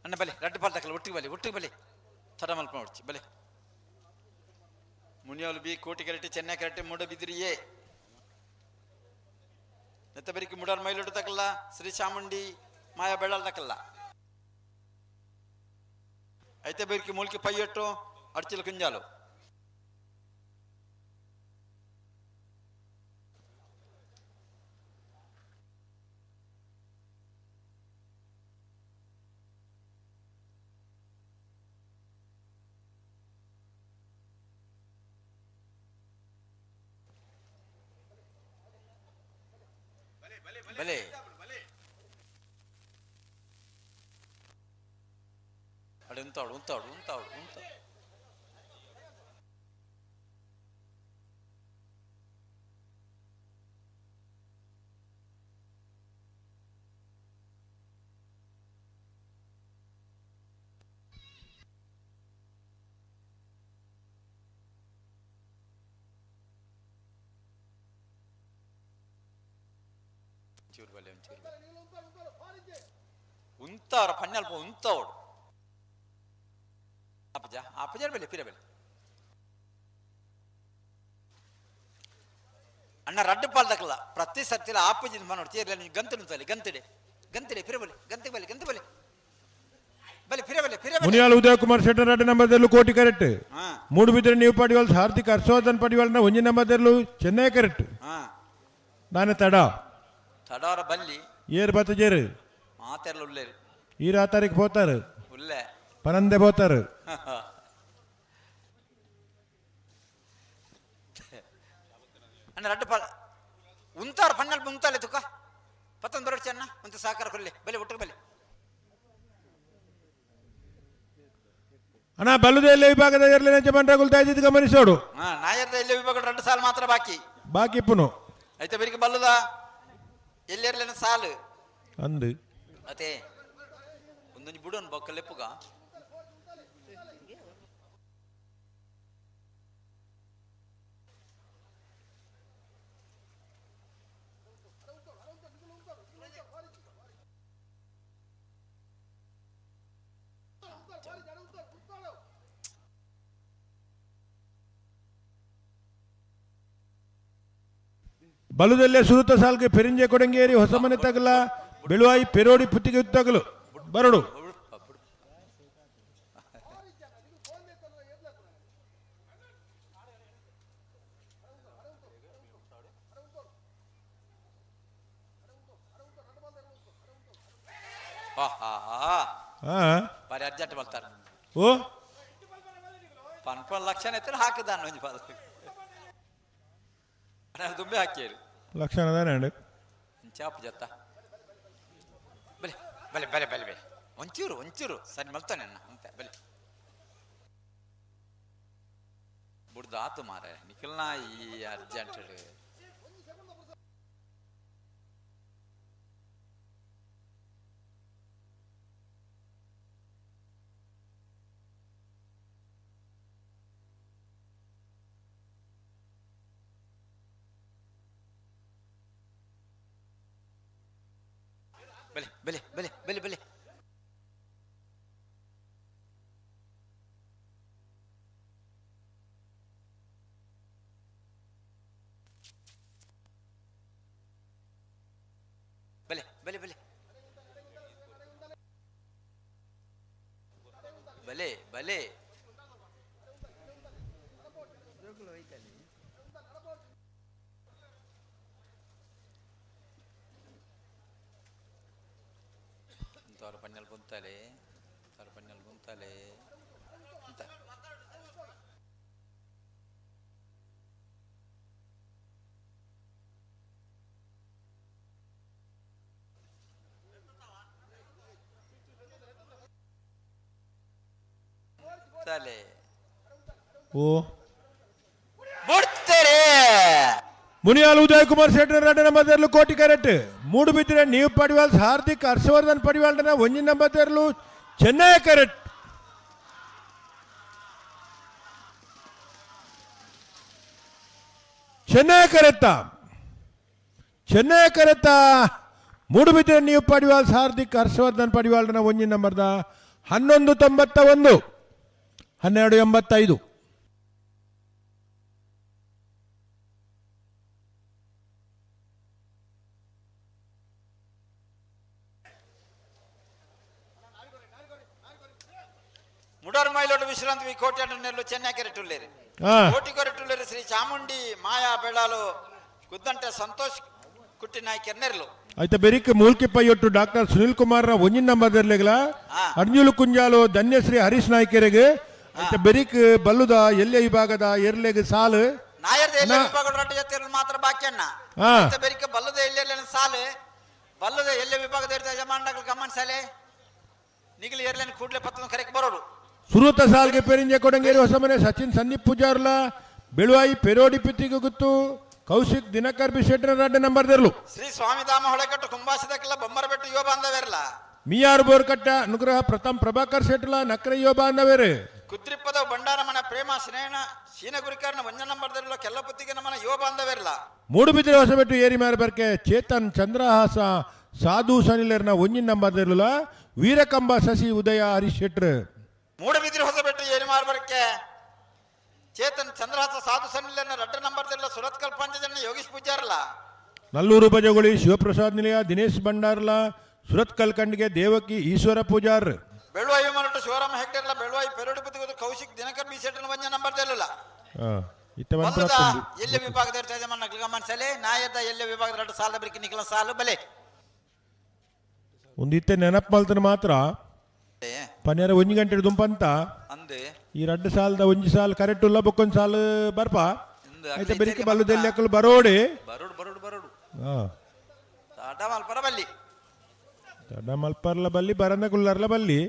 ಅಣ್ಣ ಬಲೆ ರಡ್ಡು ಪಾಲ್ ತಾಕಲ್ಲ ಒಟ್ಟಿಗೆ ಬಲೆ ಒಟ್ಟಿಗೆ ಬಲೆ ತಡ ಮಲ್ಪ ಹೊಡ್ಚಿ ಬಲೆ Muniyal B Kotikarate Chennai karate Moodbidri A ನೆತ್ತಬರಿಕೆ ಮುಡಾರ್ ಮೈಲೊಡ್ಡು ತಕಲ್ಲ Shri Chamundi ಮಾಯಾ ಬೆಳ್ಳಲ್ ತಕಲ್ಲ అయితే బీరికి మూలికి పయ్యట్టు అడిచిల కుంజాలు ಬಲೆ ಅಡೆ ಉಂತಾಡು ಉಂತಾಡು ಉಂತಾಡು ಉಂತಾಡು ಒಂಚೂರು ಬಲೆ ಒಂಚೂರು ಬಲೆ ಉಂತಾರ ಪಣ್ಣಲ್ಪ ಉಂತಾವಡು ಅಪ್ಪಜ ಅಪ್ಪಜ ಬೆಲೆ ಪಿರ ಬೆಲೆ ಅಣ್ಣ ರಡ್ಡು ಪಾಲ್ದಕ್ಕಲ್ಲ ಪ್ರತಿ ಸರ್ತಿಲ ಆಪುಜಿನ ಮನೋಡು ಚೇರ್ಲ ನೀವು ಗಂತು ನುಂತಲೆ ಗಂತಡೆ ಗಂತಡೆ ಪಿರ ಬಲೆ ಗಂತೆ ಬಲೆ ಗಂತೆ ಬಲೆ ಬಲೆ ಪಿರ ಬಲೆ ಪಿರ ಬಲೆ ಮುನಿಯಾಲ್ ಉದಯ್ ಕುಮಾರ್ ಶೆಟ್ಟರ್ ರಡ್ಡು ನಂಬರ್ದಲ್ಲೂ ಕೋಟಿ ಕರೆಕ್ಟ್. ಮೂಡುಬಿದ್ರೆ ನೀವು ಪಡಿವಾಲ್ ಹಾರ್ದಿಕ್ ಹರ್ಷವರ್ಧನ್ ಪಡಿವಾಲ್ನ ಒಂಜಿ ನಂಬರ್ದಲ್ಲೂ ಚೆನ್ನೈ ಕರೆಕ್ಟ್. ನಾನೇ ತಡ ತಡವರ ಬಲ್ಲಿ ಏರ್ ಬತ್ತಜೇರು ಮಾತೆಲ್ಲ ಉಲ್ಲೇರು ಈ ರಾತಾರಿಗೆ ಪೋತಾರೆ ಉಲ್ಲೆ ಪನಂದೆ ಪೋತಾರೆ. ಅಣ್ಣ ರಡ್ಡು ಪಾಲ್ ಉಂತಾರ ಪಣ್ಣಲ್ ಉಂತಾಲೆ ತುಕ ಪತ್ತೊಂದು ಬರೋಡು ಚೆನ್ನ ಉಂತ ಸಾಕಾರ ಕೊಲ್ಲೆ ಬಲೆ ಒಟ್ಟಿಗೆ ಬಲೆ ಅಣ್ಣ ಬಲ್ಲುದೆಲ್ಲ ವಿಭಾಗದ ಇರಲಿ ಜಮನ್ ಇದ್ದಿದ್ದು ಗಮನಿಸೋಡು. ಹಾ ನಾಯರ್ದ ಎಲ್ಲ ವಿಭಾಗ 2 ಸಾಲು ಮಾತ್ರ ಬಾಕಿ ಬಾಕಿ ಪುನು ಐತೆ ಬೆಳಿಗ್ಗೆ ಬಲ್ಲದ ಎಲ್ಲಿರ್ಲೇನ ಸಾಲು ಅಂದು ಅದೇ ಒಂದೊಂದು ಬಿಡೋನ್ ಬೊಕ್ಕಲೆಪ್ಪುಗ ಬಲದಲ್ಲೇ ಸುರುತ ಸಾಲ್ಗೆ ಪೆರಿಂಜೆ ಕೊಡಂಗೇರಿ ಹೊಸಮನೆ ತಗಲ ಬೆಳುವಾಯಿ ಪೆರೋಡಿ ಪುತ್ತಿಗೆ ತಗಲು ಬರಡು. ಬಾರಿ ಅರ್ಜೆಂಟ್ ಬರ್ತಾರೆ. ಓ ಪನ್ಪನ್ ಲಕ್ಷಣ ಎತ್ತರ ಹಾಕಿದಾನ ಒಂಜಿ ಪದ ದುಂಬೆ ಹಾಕಿಯರು ಲಕ್ಷಣ ದಾನೆ ಚಾಪು ಜತ್ತ ಬಲೆ ಬಲೆ ಬಲೆ ಬಲೆ ಬಲೆ ಒಂಚೂರು ಒಂಚೂರು ಸರಿ ಮಲ್ತಾನೆ ಅಣ್ಣ ಅಂತ ಬಲೆ ಬುಡ್ದು ಆತು ಮಾರೆ ನಿಖಲ್ನ ಈ ಅರ್ಜೆಂಟ್ ಬಲೆ ಬಲೆ ಬಲೆ ಬಲೆ ಬಲೆ ಬಲೆ ಬಲೆ ಬಲೆ ಬಲೆ ಬಲೆ ತೋರ ಪಣ್ಣಲ್ ಗುಂತಲೆ ತೋರ ಪಣ್ಣಲ್ ಗುಂತಲೆ ಅಂತ ತಲೆ ಓ ಬಿಡ್ತಾರೆ. ಮುನಿಯಾಲ್ ಉದಯ್ ಕುಮಾರ್ ಶೆಟ್ಟರ್ ರಡ್ಡು ನಂಬರ್ದಲ್ಲೂ ಕೋಟಿ ಕರೆಕ್ಟ್. ಮೂಡುಬಿದ್ರೆ ನೀವು ಪಡಿವಾಲ್ ಹಾರ್ದಿಕ್ ಹರ್ಷವರ್ಧನ್ ಪಡಿವಾಲ್ನ ಒಂಜಿ ನಂಬರ್ದಲ್ಲೂ ಚೆನ್ನೈ ಕರೆಕ್ಟ್. ಚೆನ್ನೈ ಕರೆತ್ತ ಚೆನ್ನೈ ಕರೆತ್ತ ಮೂಡುಬಿದ್ರೆ ನೀವು ಪಡಿವಾಲ್ ಹಾರ್ದಿಕ್ ಹರ್ಷವರ್ಧನ್ ಪಡಿವಾಲ್ನ ಒಂಜಿ ನಂಬರ್ದ 11.91 12.85. ಮುಡಾರ್ ಮೈಲೋಡು ವಿಶ್ರಾಂತಿ ಕೋಟೆ ನೆಲ್ಲು ಚೆನ್ನೈ ಕೆರೆಟುಲ್ಲೇರಿ ಕೋಟಿ ಕೊರೆಟುಲ್ಲೇರಿ ಶ್ರೀ ಚಾಮುಂಡಿ ಮಾಯಾ ಬೆಳಾಲು ಕುದ್ದಂಟೆ ಸಂತೋಷ್ ಕುಟ್ಟಿ ನಾಯ್ಕರ್ ನೆರಳು. ಆಯ್ತ ಬೆರಿಕ್ ಮೂಲ್ಕಿ ಪೈಯೊಟ್ಟು ಡಾಕ್ಟರ್ ಸುನಿಲ್ ಕುಮಾರ್ ಒಂಜಿನ ನಂಬರ್ ಅರ್ಜುಲು ಕುಂಜಾಲು ಧನ್ಯಶ್ರೀ ಹರೀಶ್ ನಾಯ್ಕರಿಗೆ ಆಯ್ತ ಬೆರಿಕ್ ಬಲ್ಲುದ ಎಲ್ಲೆ ವಿಭಾಗದ ಎರ್ಲೆಗ್ ಸಾಲು ನಾಯರ್ದ ಎಲ್ಲೆ ವಿಭಾಗದ ರಡ್ಡು ಜೊತೆ ಮಾತ್ರ ಬಾಕಿ ಅಣ್ಣ. ಆಯ್ತ ಬೆರಿಕ್ ಬಲ್ಲುದ ಎಲ್ಲೆ ಸಾಲು ಬಲ್ಲುದ ಎಲ್ಲೆ ವಿಭಾಗದ ಯಜಮಾನಗಳು ಗಮನಿಸಲೆ ನಿಗಲಿ ಎರ್ಲೆನ್ ಕೂಡ್ಲೆ ಪತ್ತನ ಕರೆಕ್ ಬರೋಡು. ಸುರುತ ಸಾಲ್ಗೆ ಪೆರಿಂಜೆ ಕೊಡಂಗೇರಿ ಹೊಸಮನೆ ಸಚಿನ್ ಸಂದೀಪ್ ಪೂಜಾರ್ಲ ಬೆಳುವಾಯಿ ಪೆರೋಡಿ ಪಿತ್ತಿಗೆ ಗುತ್ತು ಕೌಶಿಕ್ ದಿನಕರ್ ಬಿ ಶೆಟ್ಟರ್ ರಡ್ಡು ನಂಬರ್ ದೆರ್ಲು. ಶ್ರೀ ಸ್ವಾಮಿಧಾಮ ಹೊಳೆಕಟ್ಟು ಕುಂಬಾಸದಕ್ಕೆಲ್ಲ ಬೊಮ್ಮರಬೆಟ್ಟು ಯುವ ಬಾಂಧವೇರ್ಲ ಮಿಯಾರ್ ಬೋರ್ಕಟ್ಟ ಅನುಗ್ರಹ ಪ್ರಥಮ್ ಪ್ರಭಾಕರ್ ಶೆಟ್ಟಲ ನಕ್ರೆ ಯುವ ಬಾಂಧವೇರು. ಕುದ್ರಿಪ್ಪದ ಭಂಡಾರಮನ ಪ್ರೇಮ ಸ್ನೇಹ ಶೀನ ಗುರಿಕಾರನ ಒಂಜ ನಂಬರ್ ದೆರ್ಲು ಕೆಲ್ಲಪುತ್ತಿಗೆ ನಮನ ಯುವ ಬಾಂಧವಿರಲ. ಮೂಡುಬಿದಿರೆ ಹೊಸಬೆಟ್ಟು ಏರಿ ಮಾರಿ ಬರ್ಕೆ ಚೇತನ್ ಚಂದ್ರಹಾಸ ಸಾಧು ಸನಿಲರ್ನ ಒಂಜಿನ ನಂಬರ್ ದೆರ್ಲುಲ ವೀರಕಂಬ ಶಶಿ ಉದಯ ಹರೀಶ್ ಶೆಟ್ರ್. ಮೂಡುಬಿದಿರೆ ಹೊಸಬೆಟ್ಟು ಏರಿ ಮಾರಿ ಬರ್ಕೆ ಚೇತನ್ ಚಂದ್ರಹಾಸ ಸಾಧು ಸನಿಲರ್ನ ರಡ್ಡ ನಂಬರ್ ದೆರ್ಲ ಸುರತ್ಕಲ್ ಪಂಚಜನ ಯೋಗೀಶ್ ಪೂಜಾರ್ಲ. ನಲ್ಲೂರು ಬಜಗುಳಿ ಶಿವಪ್ರಸಾದ್ ನಿಲಯ ದಿನೇಶ್ ಭಂಡಾರ್ಲ ಸುರತ್ಕಲ್ ಖಂಡಿಗೆ ದೇವಕಿ ಈಶ್ವರ ಪೂಜಾರ್. ಬೆಳುವಾಯಿ ಮರಟು ಶಿವರಾಮ ಹೆಗ್ಡೆರ್ಲ ಬೆಳುವಾಯಿ ಪೆರಡು ಬುತ್ತಿಗೆ ಕೌಶಿಕ್ ದಿನಕರ್ ಬಿ ಶೆಟ್ಟರ್ನ ಒಂಜ ನಂಬರ್ ದೆರ್ಲುಲ. ಇತ್ತ ಒಂದು ಬಲ್ಲದ ಎಲ್ಲಿ ವಿಭಾಗದ ಯಜಮಾನ ಗಮನಿಸಲೆ ನಾಯದ ಎಲ್ಲಿ ವಿಭಾಗದ ಎರಡು ಸಾಲದ ಬರಿಕೆ ನಿಖಲ ಸಾಲು ಬಲೆ. ಒಂದು ಇತ್ತೆ ನೆನಪು ಮಲ್ತನ ಮಾತ್ರ ಪನ್ಯಾರ ಒಂಜಿ ಗಂಟೆ ದುಂಪಂತ ಅಂದೆ ಈ ರಡ್ಡು ಸಾಲದ ಒಂಜಿ ಸಾಲು ಕರೆಕ್ಟ್ ಉಲ್ಲ ಬೊಕ್ಕೊಂದು ಸಾಲು ಬರ್ಪ ಐತೆ ಬೆರಿಕೆ ಬಲ್ಲದಲ್ಲಿ ಅಕ್ಕಲು ಬರೋಡಿ. ಬರೋಡು ಬರೋಡು ಬರೋಡು. ಹಾ ಮಲ್ಪರ ಬಲ್ಲಿ. ತಡ ಮಲ್ಪರ್ಲ ಬಲ್ಲಿ ಬರನ ಕುಲ್ಲರ್ಲ ಬಲ್ಲಿ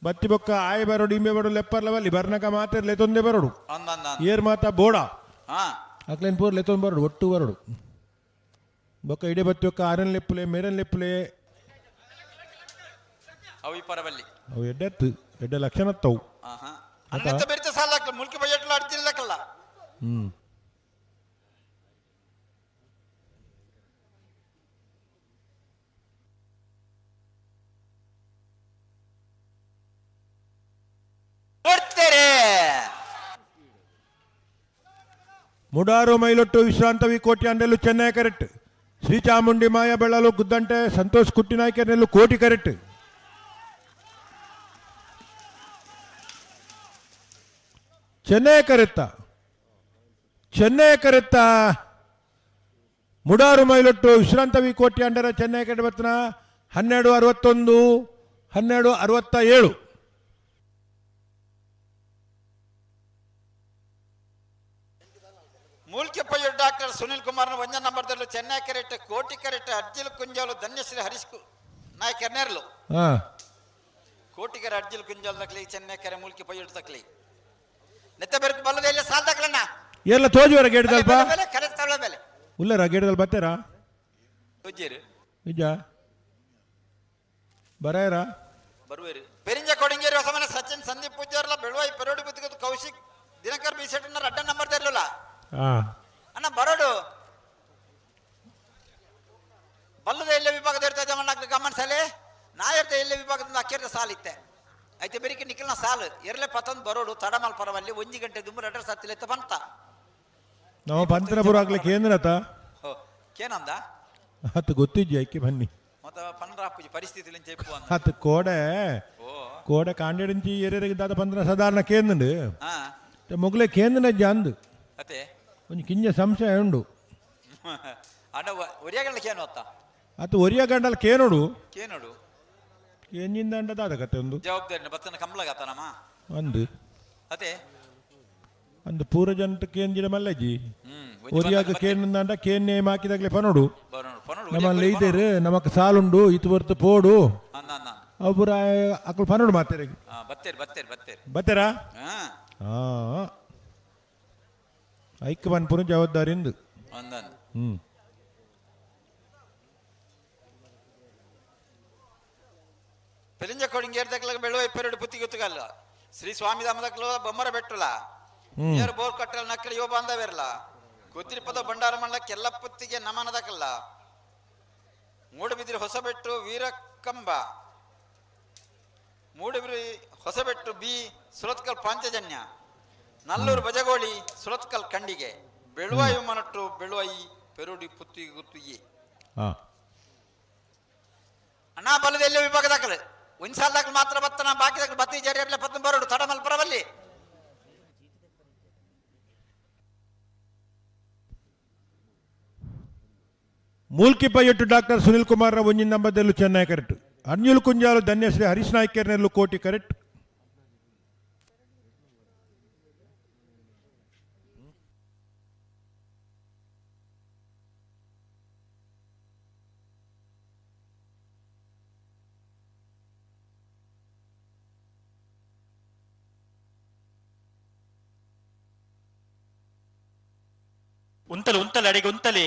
ಬತ್ತಿ ಬೊಕ್ಕ ಆಯ್ ಬರೋಡು ಇಂಬೆ ಬರೋಡು ಲೆಪ್ಪರ್ಲ ಬಲ್ಲಿ ಬರ್ನಕ ಮಾತಿರ್ಲೆ ಲೆತೊಂದೇ ಬರೋಡು. ಏರ್ ಮಾತಾ ಬೋಡ ಅಕ್ಲೇನ್ ಪೂರ್ ಲೆತೊಂದು ಬರೋಡು ಒಟ್ಟು ಬರೋಡು ಬೊಕ್ಕ ಇಡೆ ಬತ್ತಿ ಬೊಕ್ಕ ಆರನ್ ಲೆಪ್ಪುಲೆ ಮೇರನ್ ಲೆಪ್ಪುಲೆ ಅವು ಈ ಪರಬಲ್ಲಿ ಅವು ಎಡ್ಡೆತ್ತು ಎಡ್ಡೆ ಲಕ್ಷಣತ್ತವು. ಅನ್ನೆತ್ತ ಬೆರಿತ ಸಾಲ ಹಾಕ್ಲ ಮುಲ್ಕಿ ಬಜೆಟ್ಲ ಅಡ್ಜಿಲ್ಲಕಲ್ಲ. ಕೊಡ್ತೇರೆ. ಮುಡಾರು ಮೈಲೊಟ್ಟು ವಿಶ್ರಾಂತವಿ ಕೋಟಿ ಅಂಡೆಲ್ಲು ಚೆನ್ನೈ ಕರೆಕ್ಟ್. ಶ್ರೀ ಚಾಮುಂಡಿ ಮಾಯ ಬೆಳ್ಳಲು ಗುದ್ದಂಟೆ ಸಂತೋಷ್ ಕುಟ್ಟಿನಾಯ್ಕರ್ನೆಲ್ಲು ಕೋಟಿ ಕರೆಕ್ಟ್. ಚೆನ್ನೈ ಕರೆತ್ತ ಚೆನ್ನೈ ಕರೆತ್ತ ಮುಡಾರು ಮೈಲೊಟ್ಟು ವಿಶ್ರಾಂತವಿ ಕೋಟಿ ಅಂಡರ ಚೆನ್ನೈ ಕಡೆ ಬತ್ತನ 12:61 12:67. ಮೂಲ್ಕೆ ಪಯ್ಯು ಡಾಕ್ಟರ್ ಸುನಿಲ್ ಕುಮಾರ್ನ ಒಂಜ ನಂಬರ್ ದಲ್ಲೂ ಚೆನ್ನೈ ಕರೆಕ್ಟ್ ಕೋಟಿ ಕರೆಕ್ಟ್ ಅರ್ಜಿಲ್ ಕುಂಜಾಲು ಧನ್ಯಶ್ರೀ ಹರೀಶ್ ನಾಯ್ಕರ್ ನೇರ್ಲು. ಕೋಟಿಗರ ಅರ್ಜಿಲ್ ಕುಂಜಾಲ್ ತಕ್ಲಿ ಚೆನ್ನೈ ಕರೆ ಮೂಲ್ಕೆ ಪಯ್ಯು ತಕ್ಲಿ ನೆತ್ತ ಬೆರಕು ಬಲ್ಲದ ಇಲ್ಲ ಸಾಲ್ ತಕ್ಲಣ್ಣ. ಎಲ್ಲ ತೋಜುವರ ಗೇಡ್ದಲ್ಪ ಬೆಲೆ ಕರೆ ತಳ ಬೆಲೆ ಉಲ್ಲರ ಗೇಡ್ದಲ್ ಬತ್ತೇರಾ ತೋಜಿರು ನಿಜ ಬರಾಯರ ಬರುವೇರು ಪೆರಿಂಜ ಕೊಡಿಂಗೇರಿ ಹೊಸಮನೆ ಸಚಿನ್ ಸಂದೀಪ್ ಪೂಜಾರ್ಲ ಬೆಳುವಾಯಿ ಪೆರೋಡಿ ಬುತ್ತಿಗದು ಕೌಶಿಕ್ ದಿನಕರ್ ಬಿ ಶೆಟ್ಟರ್ನ ಅಡ್ಡ ನಂಬರ್ ತರಲಿಲ್ಲ. ಅಣ್ಣ ಬರೋಡು ಬಲ್ಲದ ಎಲ್ಲ ವಿಭಾಗದ ಇರ್ತದೆ ಜಮಣ್ಣ ಗಮನಿಸಲೆ ನಾಯರ್ದ ಎಲ್ಲ ವಿಭಾಗದಿಂದ ಅಕ್ಕಿರ್ದ ಸಾಲು ಇತ್ತೆ ಐತೆ ಬೆರಿಕೆ ನಿಖಲ್ನ ಸಾಲು ಎರಲೆ ಪತ್ತೊಂದು ಬರೋಡು ತಡಮಲ್ ಪರವಲ್ಲಿ ಒಂಜಿ ಗಂಟೆ ದುಂಬು ರಡ್ಡ ಸತ್ತಿಲೆತ್ತ ಬಂತ ನಾವು ಪಂತ್ರಪುರ ಆಗ್ಲಿಕ್ಕೆ ಏನ್ರತ ಓ ಕೇನಂದ ಹತ್ತು ಗೊತ್ತಿದ್ಯ ಐಕೆ ಬನ್ನಿ ಮತ್ತೆ ಪಂದ್ರ ಪರಿಸ್ಥಿತಿ చెప్పు ಅಂದ ಹತ್ತು ಕೋಡೆ ಕೋಡೆ ಕಾಂಡೆడించి ಏರಿಯಾಗೆ ದಾದ ಪಂದ್ರ ಸಾಧಾರಣ ಕೇಂದ್ರ ಮೊಗಲೇ ಕೇಂದ್ರ ಅಂದು ಅತ್ತೆ ಒಂಜಿ ಕಿಂಜ ಸಂಶಯ ಉಂಡು ಅಣ್ಣ ಒರಿಯ ಗಂಡ ಕೇನು ಅತ್ತ ಅತ್ತು ಒರಿಯ ಗಂಡಲ್ ಕೇನೋಡು ಕೇನೋಡು ಎಂಜಿಂದ ಅಂಡ ದಾದ ಕತೆ ಒಂದು ಜವಾಬ್ದಾರಿ ಬತ್ತನ ಕಂಬ್ಲಗತ್ತನಮ್ಮ ಅಂದು ಅದೇ ಅಂದು ಪೂರ ಜನ ಕೇಂಜಿಡ ಮಲ್ಲಜ್ಜಿ ಒರಿಯಾಗ ಕೇಂದ್ರ ಕೇನ್ ನೇಮ್ ಹಾಕಿದಾಗಲೇ ಪನೋಡು ನಮ್ಮಲ್ಲಿ ಇದ್ದೀರು ನಮಕ್ ಸಾಲುಂಡು ಇತ್ತು ಬರ್ತು ಪೋಡು ಒಬ್ಬರು ಅಕ್ಕಳು ಪನೋಡು ಮಾತೇರಿ ಬತ್ತೇರಿ ಬತ್ತೇರಿ ಬತ್ತೇರಿ ಬತ್ತೇರಾ ಹಾ ಐಕ್ ಪನ್ಪುನ ಜವಾಬ್ದಾರಿ ಇಂದು. ಪೆರಿಂಜ ಕೊಡಿಂಗೇರ್ ತಕ್ಲಗ ಬೆಳುವ ಇಪ್ಪೆರಡು ಪುತ್ತಿ ಗೊತ್ತುಗಲ್ಲ ಶ್ರೀ ಸ್ವಾಮಿ ದಾಮದಕ್ಲ ಬೊಮ್ಮರ ಬೆಟ್ಟುಲ ಏರು ಬೋರ್ ಕಟ್ಟಲ ನಕ್ಕಲ ಯೋ ಬಾಂಧವಿರಲ ಕುತ್ತಿರಿಪದ ಭಂಡಾರ ಮಂಡಲ ಕೆಲ್ಲಪ್ಪತ್ತಿಗೆ ನಮನದಕಲ್ಲ ಮೂಡುಬಿದಿರೆ ಹೊಸಬೆಟ್ಟು ವೀರಕಂಬ ಮೂಡುಬಿದಿರೆ ಹೊಸಬೆಟ್ಟು ಬಿ ಸುರತ್ಕಲ್ ಪಾಂಚಜನ್ಯ ನಲ್ಲೂರು ಬಜಗೋಳಿ ಸುರತ್ಕಲ್ ಖಂಡಿಗೆ ಬೆಳುವಾಯಿ ಮನಟ್ಟು ಬೆಳುವಾಯಿ ಪೆರುಡಿ ಪುತ್ತಿ ಗುತ್ತಿಗೆ ಅಣ್ಣ ಬಲದ ಎಲ್ಲ ವಿಭಾಗ ದಾಖಲೆ ಒಂದ್ ಸಾಲ ದಾಖಲೆ ಮಾತ್ರ ಬತ್ತನ ಬಾಕಿ ದಾಖಲೆ ಬತ್ತಿ ಜಾರಿ ಪತ್ನ ಬರೋಡು ತಡಮಲ್ ಪರವಲ್ಲಿ ಮೂಲ್ಕಿ ಪೈಯೊಟ್ಟು ಡಾಕ್ಟರ್ ಸುನಿಲ್ ಕುಮಾರ್ ರಾವ್ ಒಂಜಿನ ನಂಬದಲ್ಲೂ ಚೆನ್ನೈ ಕರೆಕ್ಟ್. ಅನ್ಯುಲ್ ಕುಂಜಾಲು ಧನ್ಯಶ್ರೀ ಹರೀಶ್ ನಾಯ್ಕರ್ನೆಲ್ಲು ಕೋಟಿ ಕರೆಕ್ಟ್. ಉಂತಲೆ ಉಂತಲೆ ಅಡಿಗೆ ಉಂತಲೆ.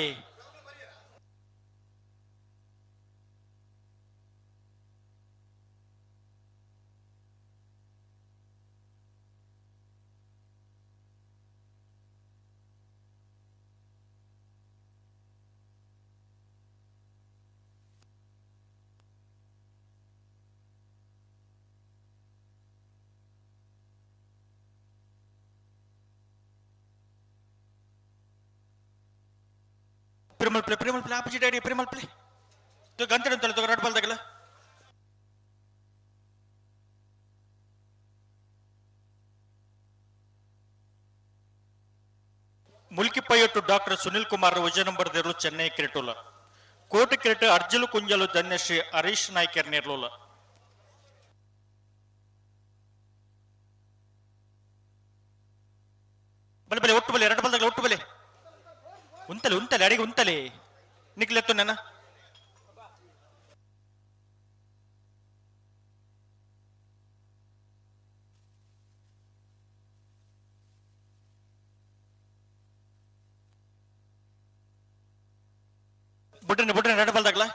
ಪ್ರೇಮಲ್ ಪ್ಲೇ ಪ್ರೇಮಲ್ ಪ್ಲೇ ಆಪೋಸಿಟ್ ಐಡಿ ಪ್ರೇಮಲ್ ಪ್ಲೇ ಗಂಟೆ ಉಂಟಲ್ಲ ತಗೋ ರಡ್ ಬಾಲ್ದಾಗಲ್ಲ. ಮುಲ್ಕಿ ಪೈಯೊಟ್ಟು ಡಾಕ್ಟರ್ ಸುನಿಲ್ ಕುಮಾರ್ ವಿಜಯ ನಂಬರ್ ದೇರ್ಲು ಚೆನ್ನೈ ಕ್ರಿಟೋಲ ಕೋಟಿ ಕ್ರಿಟ್ ಅರ್ಜುಲು ಕುಂಜಲು ಧನ್ಯಶ್ರೀ ಹರೀಶ್ ನಾಯ್ಕರ್ ನೇರ್ಲೋಲ. ಬಲೆ ಬಲೆ ಒಟ್ಟು ಬಲೆ ಎರಡು ಬಲ್ದಾಗಲ ಒಟ್ಟು ಬಲೆ ಉಂತಲೆ ಉಂತಲೆ ಅಡಿಗೆ ಉಂತಲೆ ನಿಕ್ಲೆತ್ತು ನನ್ನ ಬುಡ್ರನೆ ಬುಡ್ರನೆ ಎರಡು ಬಲ್ದಾಗಲ.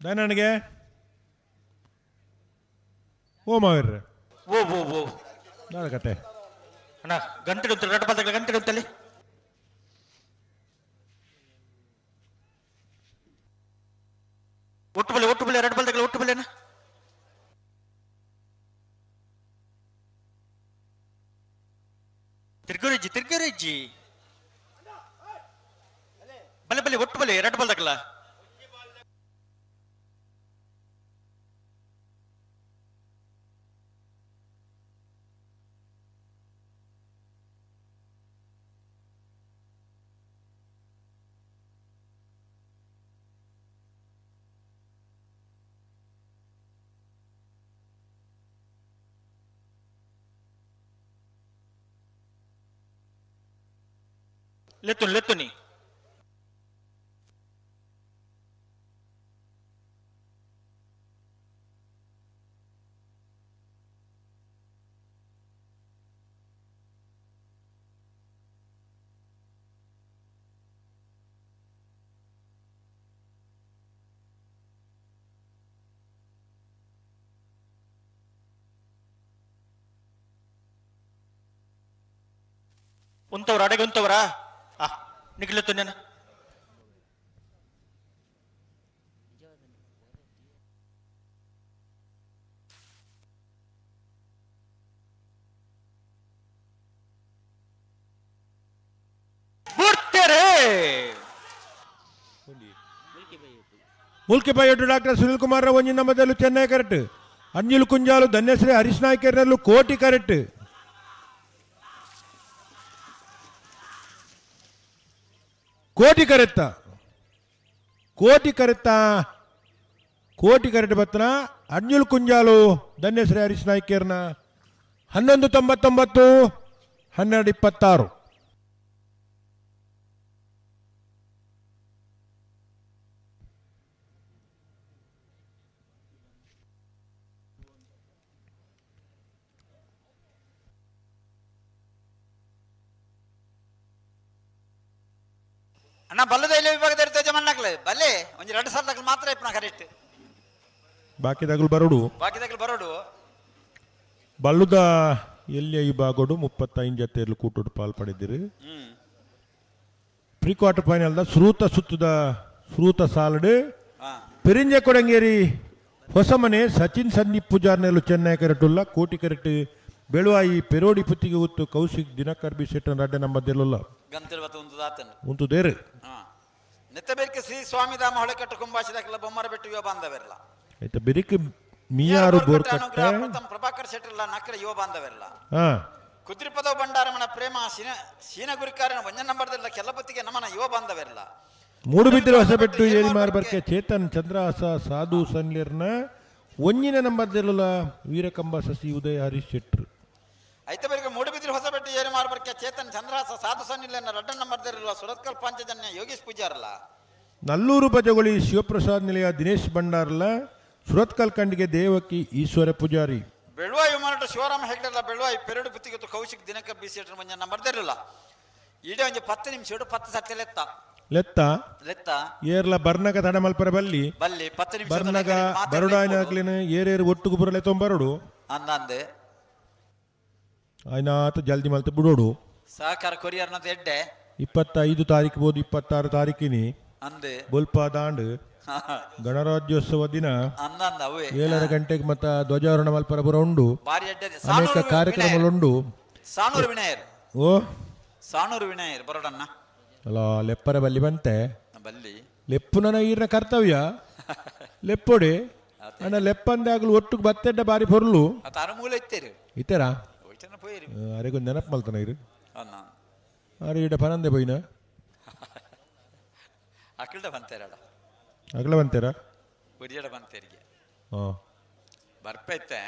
ನನಗೆ ಓ ಮಾವಿರ್ರೆ ಓ ಓ ಓ ನಾಳೆ ಕತೆ ಅಣ್ಣ ಗಂಟೆ ಉಂಟು ಎರಡು ಬಲ್ದಾಗಲ ಗಂಟೆ ಉಂಟಲ್ಲಿ. ಒಟ್ಟು ಬಲೆ ಒಟ್ಟು ಬಲೆ ಎರಡು ಬಲ್ದಾಗಲ ಒಟ್ಟು ಬಲೆ ಅಣ್ಣ. ತಿರ್ಗುರಿಜ್ಜಿ ತಿರ್ಗುರಿಜ್ಜಿ ಬಲೆ ಬಲೆ ಒಟ್ಟು ಬಲೆ ಎರಡು ಬಲ್ದಾಗಲ. ಲೆತ್ತುನಿ ಲೆತ್ತುನಿ ಉಂತವ್ರ ಅಡೆಗೆ ಉಂತವ್ರಾ ಆ ನಿಗ್ಲೆತ್ತು ನಾನು. ಬುಡ್ತೇರೆ ಮುಲ್ಕಿ ಪೈಯೊಟ್ಟು ಡಾಕ್ಟರ್ ಸುನಿಲ್ ಕುಮಾರ್ ಒಂಜಿ ನಮ್ಮದಲ್ಲೂ ಚೆನ್ನೈ ಕರೆಕ್ಟ್ ಅಂಜಿಲು ಕುಂಜಾಲು ಧನ್ಯಶ್ರೀ ಹರೀಶ್ ನಾಯ್ಕರ್ನಲ್ಲೂ ಕೋಟಿ ಕರೆಕ್ಟ್ ಕೋಟಿ ಕರೆತ್ತ ಕೋಟಿ ಕರೆತ್ತ ಕೋಟಿ ಕರೆಟ್ ಬತ್ತನ ಅರ್ಜುಲ್ ಕುಂಜಾಲು ಧನ್ಯಶ್ರೀ ಹರೀಶ್ ನಾಯ್ಕರ್ನ 11.99 12.26. ಅಣ್ಣ ಬಲ್ಲದ ಇಲ್ಲಿ ವಿಭಾಗದ ತೇಜ ಮಣ್ಣಾಕ್ಲೆ ಬಲ್ಲೆ ಒಂಜಿ 2 ಸಾವಿರ ಮಾತ್ರ ಇಪ್ಪನ ಕರೆಕ್ಟ್ ಬಾಕಿದಾಗಲು ಬರೋಡು ಬಾಕಿದಾಗಲು ಬರೋಡು. ಬಲ್ಲುದ ಎಲ್ಲಿಯ ವಿಭಾಗಡು 35 ಜತೆಯಲ್ಲಿ ಕೂಟೋಡು ಪಾಲ್ ಪಡೆದಿರಿ. ಪ್ರೀ ಕ್ವಾರ್ಟರ್ ಫೈನಲ್ದ ಸುರೂತ ಸುತ್ತದ ಸುರೂತ ಸಾಲಡು ಪೆರಿಂಜ ಕೊಡಂಗೇರಿ ಹೊಸಮನೆ ಸಚಿನ್ ಸಂದೀಪ್ ಪೂಜಾರ್ನೆಲ್ಲು ಚೆನ್ನೈ ಕರೆಟುಲ್ಲ ಕೋಟಿ ಕರೆಟ್ ಬೆಳುವಾಯಿ ಪೆರೋಡಿ ಪುತ್ತಿಗೆ ಉತ್ತು ಕೌಶಿಕ್ ದಿನಕರ್ ಬಿ ಶೆಟ್ಟನ್ ರಡ್ಡೆ ನಮ್ಮ ದೆಲ್ಲುಲ್ಲ ಉಂಟು ದೇರು. ನೆತ್ತಬೇಕೆ ಶ್ರೀ ಸ್ವಾಮಿ ಧಾಮ ಹೊಳೆಕಟ್ಟು ಕುಂಬಾಶಿದಾಕಲ ಬೊಮ್ಮರ ಬೆಟ್ಟು ಯುವ ಬಾಂಧವೆಲ್ಲ. ಆಯ್ತಾ ಬೆರಿಕ್ ಮಿಯಾರು ಬೋರ್ಕಟ್ಟೆ ಪ್ರಭಾಕರ್ ಶೆಟ್ಟರ್ಲ ನಕ್ರ ಯುವ ಬಾಂಧವೆಲ್ಲ. ಕುದ್ರಿಪದ ಭಂಡಾರಮಣ ಪ್ರೇಮ ಸೀನ ಗುರಿಕಾರನ ಒಂಜ ನಂಬರ್ದಲ್ಲ ಕೆಲಪತಿಗೆ ನಮನ ಯುವ ಬಾಂಧವೆಲ್ಲ. ಮೂಡುಬಿದ್ದರೆ ಹೊಸಬೆಟ್ಟು ಏರಿ ಮಾರ್ಬರ್ಕೆ ಚೇತನ್ ಚಂದ್ರಹಾಸ ಸಾಧು ಸನ್ಲಿರ್ನ ಒಂಜಿನ ನಂಬರ್ದೆಲ್ಲ ವೀರಕಂಬ ಸಸಿ ಉದಯ ಹರೀಶ್ ಶೆಟ್ರು. ಐತ ಬೇರೆ ಮೂಡುಬಿದಿರೆ ಹೊಸಬೆಟ್ಟು ಏರಿ ಮಾರ್ಬರ್ಕೆ ಚೇತನ್ ಚಂದ್ರಹಾಸ ಸಾಧು ಸನ್ನಿಲನ್ನ ರಡ್ಡ ನಂಬರ್ದೆಲ್ಲ ಸುರತ್ಕಲ್ ಪಾಂಚಜನ್ಯ ಯೋಗೀಶ್ ಪೂಜಾರಲ್ಲ. ನಲ್ಲೂರು ಬಜಗೊಳಿ ಶಿವಪ್ರಸಾದ್ ನಿಲಯ ದಿನೇಶ್ ಭಂಡಾರ್ಲ ಸುರತ್ಕಲ್ ಖಂಡಿಗೆ ದೇವಕಿ ಈಶ್ವರ ಪೂಜಾರಿ. ಬೆಳುವಾಯಿ ಉಮನಟ ಶಿವರಾಮ ಹೆಗ್ಡೆಲ್ಲ ಬೆಳುವಾಯಿ ಪೆರಡು ಬುತ್ತಿಗೆತ್ತು ಕೌಶಿಕ್ ದಿನಕ ಬಿ ಸಿ ಮಂಜ ನಂಬರ್ ತೆರಲಿಲ್ಲ ಇಡೀ ಒಂಜಿ 10 ನಿಮಿಷ 10 ಸತ್ಯ ಲೆತ್ತ ಲೆತ್ತ ಲೆತ್ತ ಏರ್ಲ ಬರ್ನಗ ತಡಮಲ್ಪರ ಬಲ್ಲಿ ಬಲ್ಲಿ 10 ನಿಮಿಷ ಬರ್ನಗ ಬರುಡಾಯನಾಗ್ಲಿನ ಏರೇರು ಒಟ್ಟುಗು ಬರಲೆ ತೊಂಬರಡು ಅಂದಂದೆ ಆಯ್ನಾತ ಜಲ್ದಿ ಮಲ್ತ ಬಿಡೋಡು. ಸಹಕಾರ ಕೊರಿಯರ್ನದ ಎಡ್ಡೆ 25 ತಾರೀಕು ಬೋದು 26 ತಾರೀಕಿನಿ ಅಂದೆ ಬೊಲ್ಪ ದಾಂಡ್ ಗಣರಾಜ್ಯೋತ್ಸವ ದಿನ ಅಂದಂದ ಅವೇ 7:30 ಗಂಟೆಗೆ ಮತ್ತ ಧ್ವಜಾರೋಹಣ ಮಲ್ಪರ ಬರ ಉಂಡು. ಬಾರಿ ಎಡ್ಡೆ ಅನೇಕ ಕಾರ್ಯಕ್ರಮಗಳುಂಡು. ಸಾನೂರು ವಿನಾಯರ್ ಓ ಸಾನೂರು ವಿನಾಯರ್ ಬರೋಡಣ್ಣ ಅಲ್ಲ ಲೆಪ್ಪರ ಬಲ್ಲಿ ಬಂತೆ ಬಲ್ಲಿ ಲೆಪ್ಪುನ ಈರ್ನ ಕರ್ತವ್ಯ ಲೆಪ್ಪೊಡೆ ಅಣ್ಣ ಲೆಪ್ಪಂದಾಗಲು ಒಟ್ಟುಗು ಬತ್ತೆಡ್ಡ ಬಾರಿ ಪೊರ್ಲು ಅನುಮೂಲ ಇತ್ತೇರು ಇತ್ತೆರಾ ಪೋಯಿರಿ ಅರೆಗೊಂದು ನೆನಪು ಮಲ್ತನ ಇರು ಅನ್ನ ಅರೆ ಈಡ ಪನಂದೆ ಪೋಯಿನ ಅಕಲ್ಡ ಬಂತೇರಡ ಅಗಲ ಬಂತೇರಾ ಒರಿಯಡ ಬಂತೇರಿಗೆ ಹಾಂ ಬರ್ಪೈತೆ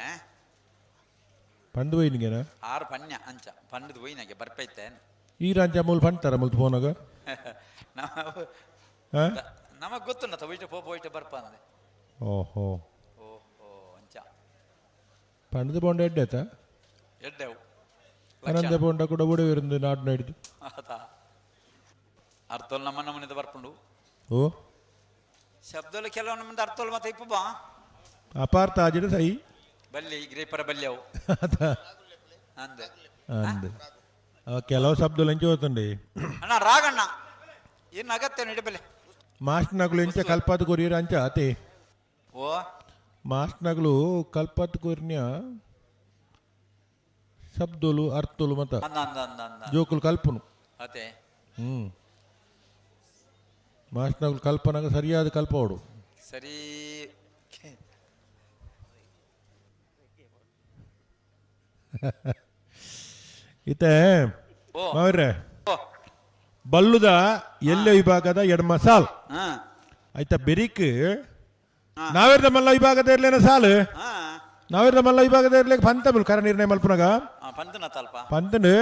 ಪಂದು ಹೋಯ್ನಿಗೆನ ಆರು ಪನ್ಯ ಅಂಚ ಪಂಡದ ಹೋಯ್ನಾಗೆ ಬರ್ಪೈತೆ ಈ ರಾಂಚ ಮೂಲ ಪಂಡ್ತಾರ ಮುಲ್ತು ಫೋನಾಗ ನಾವು ನಮಗ್ ಗೊತ್ತುಂಡ ಹೋಯ್ಟ ಪೋ ಹೋಯ್ಟ ಬರ್ಪ ಅಂದ್ರೆ ಓಹೋ ಓಹೋ ಅಂಚ ಪಂಡದ ಬೋಂಡ ಎಡ್ಡೆ ಆಯ್ತಾ ಎಡ್ಡೆವು ಪನಂದೆ ಬೋಂಡ ಕೂಡ ಒಡವಿருந்து ನಾಡು ಹಿಡಿದು ಆತಾ ಅರ್ಥೋಲ್ ನಮ್ಮ ನಮ್ಮನಿದ ಬರ್ಪುಂಡು ಓ ಶಬ್ದಲು ಕೆಲವು ನಮ್ಮದ ಅರ್ಥೋಲ್ ಮತ್ತೆ ಇಪ್ಪು ಬಾ ಅಪಾರ್ಥ ಆಜಿಡ ಸೈ ಬಲ್ಲಿ ಗ್ರೇಪರ ಬಲ್ಯವು ಅಂದೆ ಅಂದೆ ಕೆಲವು ಶಬ್ದలు ಎಂಚ ಹೋತಂడి ಅಣ್ಣ ರಾಗಣ್ಣ ಏನು ಅಗತ್ಯ ಇಡಬಲ್ಲೆ ಮಾಸ್ಟ್ನಗಳು ಎಂಚ ಕಲ್ಪಾತ್ ಕೊರಿಯರ್ ಅಂಚ ಆತೆ ಓ ಮಾಸ್ಟ್ನಗಳು ಕಲ್ಪಾತ್ ಕೊರಿನ್ಯ ಶಬ್ದಲು ಅರ್ಥಲು ಮತ ಅಂದ ಅಂದ ಅಂದ ಅಂದ ಜೋಕುಲು ಕಲ್ಪನು ಅದೇ ಮಾಸ್ಟ್ನಗಳು ಕಲ್ಪನಾಗ ಸರಿಯಾದ ಕಲ್ಪವಡು ಸರಿ ಇತ್ತೆ ಮಾವ್ರೆ ಬಲ್ಲುದ ಎಲ್ಲ ವಿಭಾಗದ ಎಡಮ ಸಾಲ್ ಆಯ್ತಾ ಬೆರಿಕ್ ನಾವೇರ್ದ ಮಲ್ಲ ವಿಭಾಗದ ಇರ್ಲೇನ ಸಾಲು ನಾವೇರ್ದ ಮಲ್ಲ ವಿಭಾಗದ ಇರ್ಲಿಕ್ಕೆ ಪಂತ ಮುಲ್ ಕರ ನಿರ್ಣಯ ಮಲ್ಪುನಗ ಪಂತನು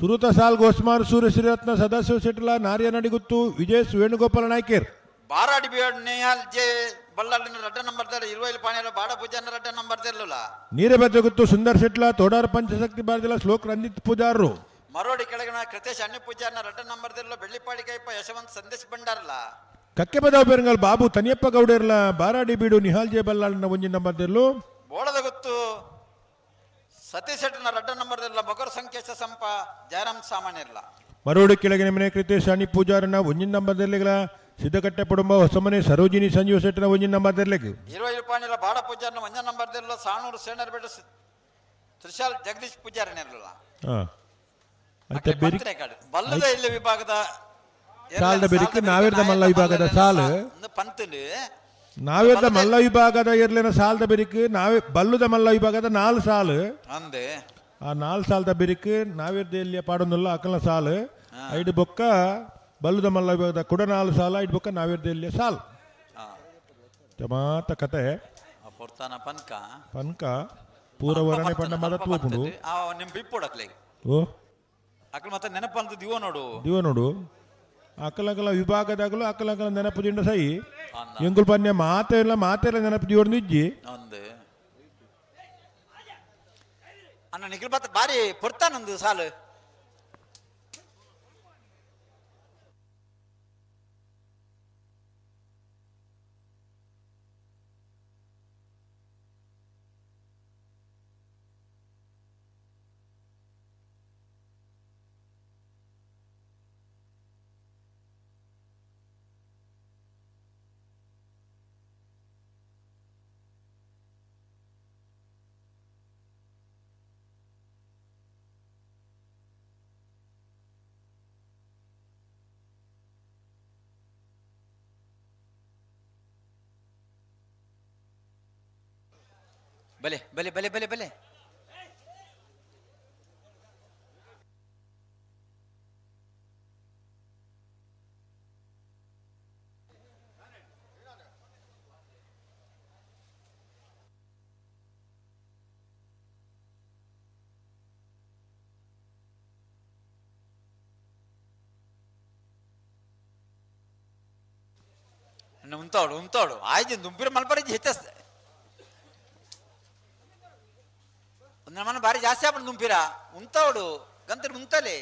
ಸುರುತ ಸಾಲ್ ಗೋಸ್ಮಾರ್ ಸೂರ್ಯ ಶ್ರೀರತ್ನ ಸದಾಶಿವ ಶೆಟ್ಲ ನಾರ್ಯ ನಡಿಗುತ್ತು ವಿಜಯ್ ವೇಣುಗೋಪಾಲ ನಾಯ್ಕೇರ್ ಬಾರಾಡಿ ಬಿಯೋಡ್ ಜೆ ಬಲ್ಲಾಡಿನ ರಡ್ಡ ನಂಬರ್ there ಇರುವೈಲ್ ಪಾಣಿಯಲ್ಲ ಬಾಡ ಪೂಜಾನ ರಡ್ಡ ನಂಬರ್ ದೇರ್ಲಲ್ಲ ನೀರೆ ಗುತ್ತು ಸುಂದರ್ ಶೆಟ್ಲ ತೋಡಾರ ಪಂಚಶಕ್ತಿ ಬಾರದಿಲ್ಲ ಶ್ಲೋಕ್ ರಂಜಿತ್ ಪೂಜಾರರು ಮರೋಡಿ ಕೆಳಗಿನ ಕೃತೇಶ್ ಅಣ್ಣಿ ಪೂಜಾರನ ರಡ್ಡ ನಂಬರ್ ದೇರ್ಲ ಬೆಳ್ಳಿಪಾಡಿ ಕೈಪ ಯಶವಂತ್ ಸಂದೇಶ್ ಭಂಡಾರಲ್ಲ ಕಕ್ಕೆ ಬದಾವ್ ಪೆರಂಗಲ್ ಬಾಬು ತನಿಯಪ್ಪ ಗೌಡರ್ಲ ಬಾರಾಡಿ ಬೀಡು ನಿಹಾಲ್ ಜೆ ಬಲ್ಲಾಳನ ಒಂಜಿ ನಂಬರ್ ದೇರ್ಲು ಬೋಳದ ಗೊತ್ತು ಸತೀಶ್ ಶೆಟ್ಟನ ರಡ್ಡ ನಂಬರ್ ದೇರ್ಲ ಮಕರ ಸಂಕೇಶ ಸಂಪ ಜಯರಾಮ್ ಸಾಮಾನ್ಯರ್ಲ ಮರೋಡಿ ಕೆಳಗಿನ ಮನೆ ಕೃತೇಶ್ ಅಣ್ಣಿ ಪೂಜಾರನ ಒಂಜಿನ ನಂಬರ್ ದೇರ್ಲಿಗಳ ಸಿದ್ದಕಟ್ಟೆ ಕುಟುಂಬ ಹೊಸಮನೆ ಸರೋಜಿನಿ ಸಂಜೀವ ಶೆಟ್ಟನ ಒಂಜಿನ ನಂಬರ್ ದೇರ್ಲಿಗ್ ಇರುವೈಲ್ ಪಾಣಿಯಲ್ಲ ಬಾಡ ಪೂಜಾರನ ಒಂಜ ನಂಬರ್ ದೇರ್ಲ ಸಾಣೂರು ಸೇನರ್ ಬೇಡ ತ್ರಿಶಾಲ್ ಜಗದೀಶ್ ಪೂಜಾರನಿರ್ಲಿಲ್ಲ ಆಯ್ತಾ ಬೆರಿಕ್ ಬಲ್ಲದ ಇಲ್ಲಿ ವಿಭಾಗದ ಸಾಲದ ಬೆರಿಕ್ ನಾವೇರ್ದ ಮಲ್ಲ ವಿಭಾಗದ ಸಾಲು ಪಂತನು ನಾವೇರ್ದ ಮಲ್ಲ ವಿಭಾಗದ ಇರ್ಲಿನ ಸಾಲದ ಬೆರಿಕ್ ನಾವೇ ಬಲ್ಲುದ ಮಲ್ಲ ವಿಭಾಗದ 4 ಸಾಲು ಅಂದೆ ಆ 4 ಸಾಲದ ಬೆರಿಕ್ ನಾವೇರ್ದ ಎಲ್ಲಿಯ ಪಾಡೊಂದುಲ್ಲ ಅಕಲ್ನ ಸಾಲು ಐದು ಬೊಕ್ಕ ಬಲ್ಲುದ ಮಲ್ಲ ವಿಭಾಗದ ಕೂಡ 4 ಸಾಲ ಐದು ಬೊಕ್ಕ ನಾವೇರ್ದ ಎಲ್ಲಿಯ ಸಾಲು ಜಮಾತ ಕತೆ ಪನ್ಕ ಪನ್ಕ ಪೂರವರಣೆ ಪಂಡ ಮದತ್ ಹೋಪುಂಡು ನಿಮ್ ಬಿಪ್ಪುಡಕ್ಲೆ ಓ ಅಕಲ್ ಮತ್ತೆ ನೆನಪಂತ ದಿವ ನೋಡು ದಿವ ನೋಡು ಅಕಲಕಲ ವಿಭಾಗದಾಗಲು ಅಕಲಕಲ ನೆನಪು ದಿಂಡ ಸೈ ಎಂಗುಲ್ ಪನ್ಯ ಮಾತೆ ಇಲ್ಲ ಮಾತೆಲ್ಲ ನೆನಪು ದಿವರ್ದು ಇಜ್ಜಿ ಅಂದೆ ಅಣ್ಣ ನಿಖಿಲ್ ಬತ್ತ ಬಾರಿ ಪೊರ್ತಾನಂದು ಸಾಲು ಬಲೆ ಬಲೆ ಬಲೆ ಬಲೆ ಬಲೆ ಅಣ್ಣ ಉಂತಾವಡು ಉಂತಾವಡು ಆಯ್ತು ದುಂಪಿರ ಮಲ್ಪರ ಹೆಚ್ಚ ಒಂದು ನಮ್ಮನ್ನ ಭಾರಿ ಜಾಸ್ತಿ ಆಪಣ ದುಂಪಿರ ಉಂತಾವಡು ಗಂತರ ಉಂತಲೆ.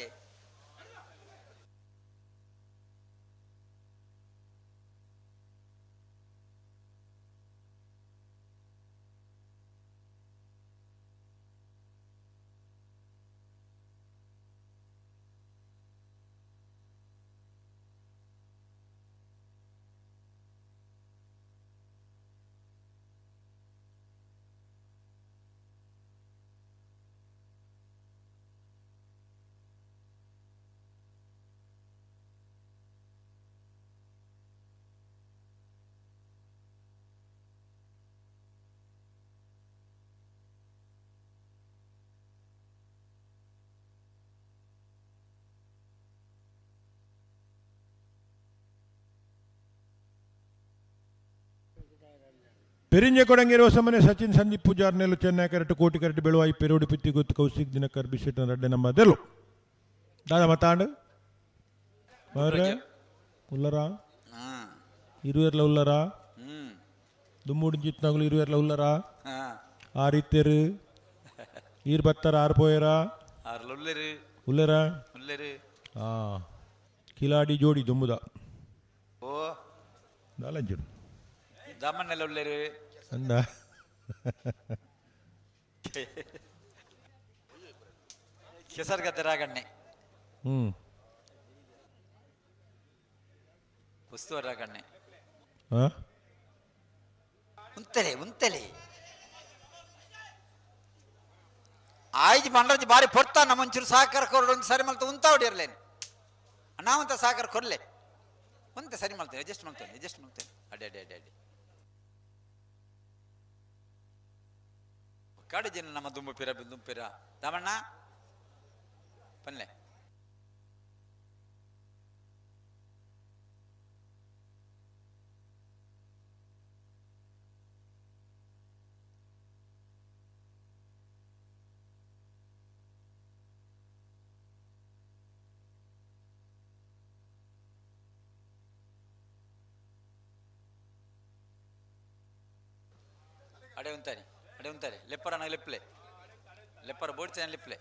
ಪೆರಿಂಜೆ ಕೊಡಂಗಿರುವ ಸಮನೆ ಸಚಿನ್ ಸಂದೀಪ್ ಪೂಜಾರ್ ನೆಲ್ಲು ಚೆನ್ನೈ ಕರೆಕ್ಟ್ ಕೋಟಿ ಕರೆಕ್ಟ್ ಬೆಳುವಾಯಿ ಪೆರೋಡಿ ಪಿತ್ತಿ ಗೊತ್ತು ಕೌಶಿಕ್ ದಿನಕರ್ ಬಿಸಿಟ್ನ ರಡ್ಡೆ ನಮ್ಮ ದೆಲ್ಲು ದಾದಾ ಮತ್ತಾಂಡು ಉಲ್ಲರಾ ಇರುವೆರ್ಲ ಉಲ್ಲರಾ ದುಮ್ಮುಡಿ ಜಿತ್ನಾಗಲು ಇರುವೆರ್ಲ ಉಲ್ಲರಾ ಆರಿತ್ತೇರು ಈರ್ ಬತ್ತರ ಆರು ಪೋಯರಾ ಉಲ್ಲರಾ ಆ ಕಿಲಾಡಿ ಜೋಡಿ ದುಮ್ಮುದ ಓ ದಾಲಂಜುಡು ದಮನ್ನೆಲ್ಲ ಉಳ್ಳೇರು ಅಂದ ಕೆಸರ್ಗದ್ದೆ ರಾಗಣ್ಣೆ ಉಸ್ತುವಾರಿ ರಾಗಣ್ಣೆ ಉಂತಲೆ ಉಂತಲೆ ಆಯ್ತು ಬಂಡ್ರಜಿ ಬಾರಿ ಪೊರ್ತ ನಮ್ಮೊಂಚೂರು ಸಹಕಾರ ಕೊರಡು ಒಂದು ಸರಿ ಮಲ್ತ ಉಂತ ಹೊಡಿರ್ಲೇನು ನಾವಂತ ಸಹಕಾರ ಕೊರ್ಲೆ ಒಂತೆ ಸರಿ ಮಾಡ್ತೇನೆ ಅಡ್ಜಸ್ಟ್ ಮಾಡ್ತೇನೆ ಅಡ್ಜಸ್ಟ್ ಮಾಡ್ತೇನೆ ಅಡ್ಡೆ ಅಡ್ಡೆ ಅಡ್ಡೆ ಅಡ್ಡೆ ಕಾಡು ಜನ ನಮ್ಮ ದುಂಬುಪಿರ ದುಂಪಿರ ದಾಮಣ್ಣ ಪನ್ಲೆ ಅಡೆ ಉಂತಾನೆ ಅಡೆ ಉಂತಾರೆ ಲೆಪ್ಪರ ಲೆಪ್ಲೆ ಲೆಪ್ಪರ ಬೋಡ್ತಾನೆ ಲೆಪ್ಲೆ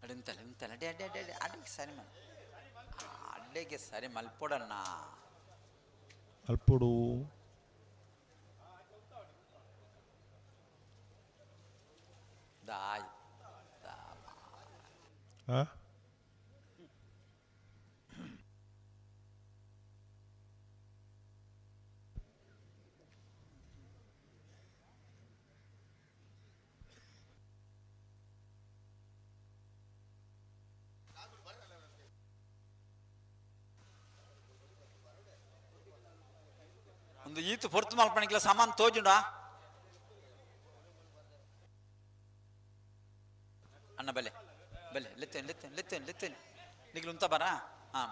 ಅಡೆ ಉಂತಲೆ ಉಂತಲೆ ಅಡೆ ಅಡೆ ಅಡೆ ಅಡೆ ಅಡೆಗೆ ಸರಿ ಮಲ್ ಅಡ್ಡೆಗೆ ಸರಿ ಮಲ್ಪೊಡಣ್ಣ ಅಲ್ಪೊಡು ದಾಯ್ ಆ ಒಂದು ಈತು ಪೊರ್ತು ಮಲ್ಪಣಿಕ್ಲ ಸಾಮಾನ್ ತೋಜುಂಡಾ ಅಣ್ಣ ಬಲೆ ಬಲೆ ಲೆತ್ತೇನೆ ಲೆತ್ತೇನೆ ಲೆತ್ತೇನೆ ಲೆತ್ತೇನೆ ನಿಗ್ಲು ಉಂತ ಬರಾ ಹಾಂ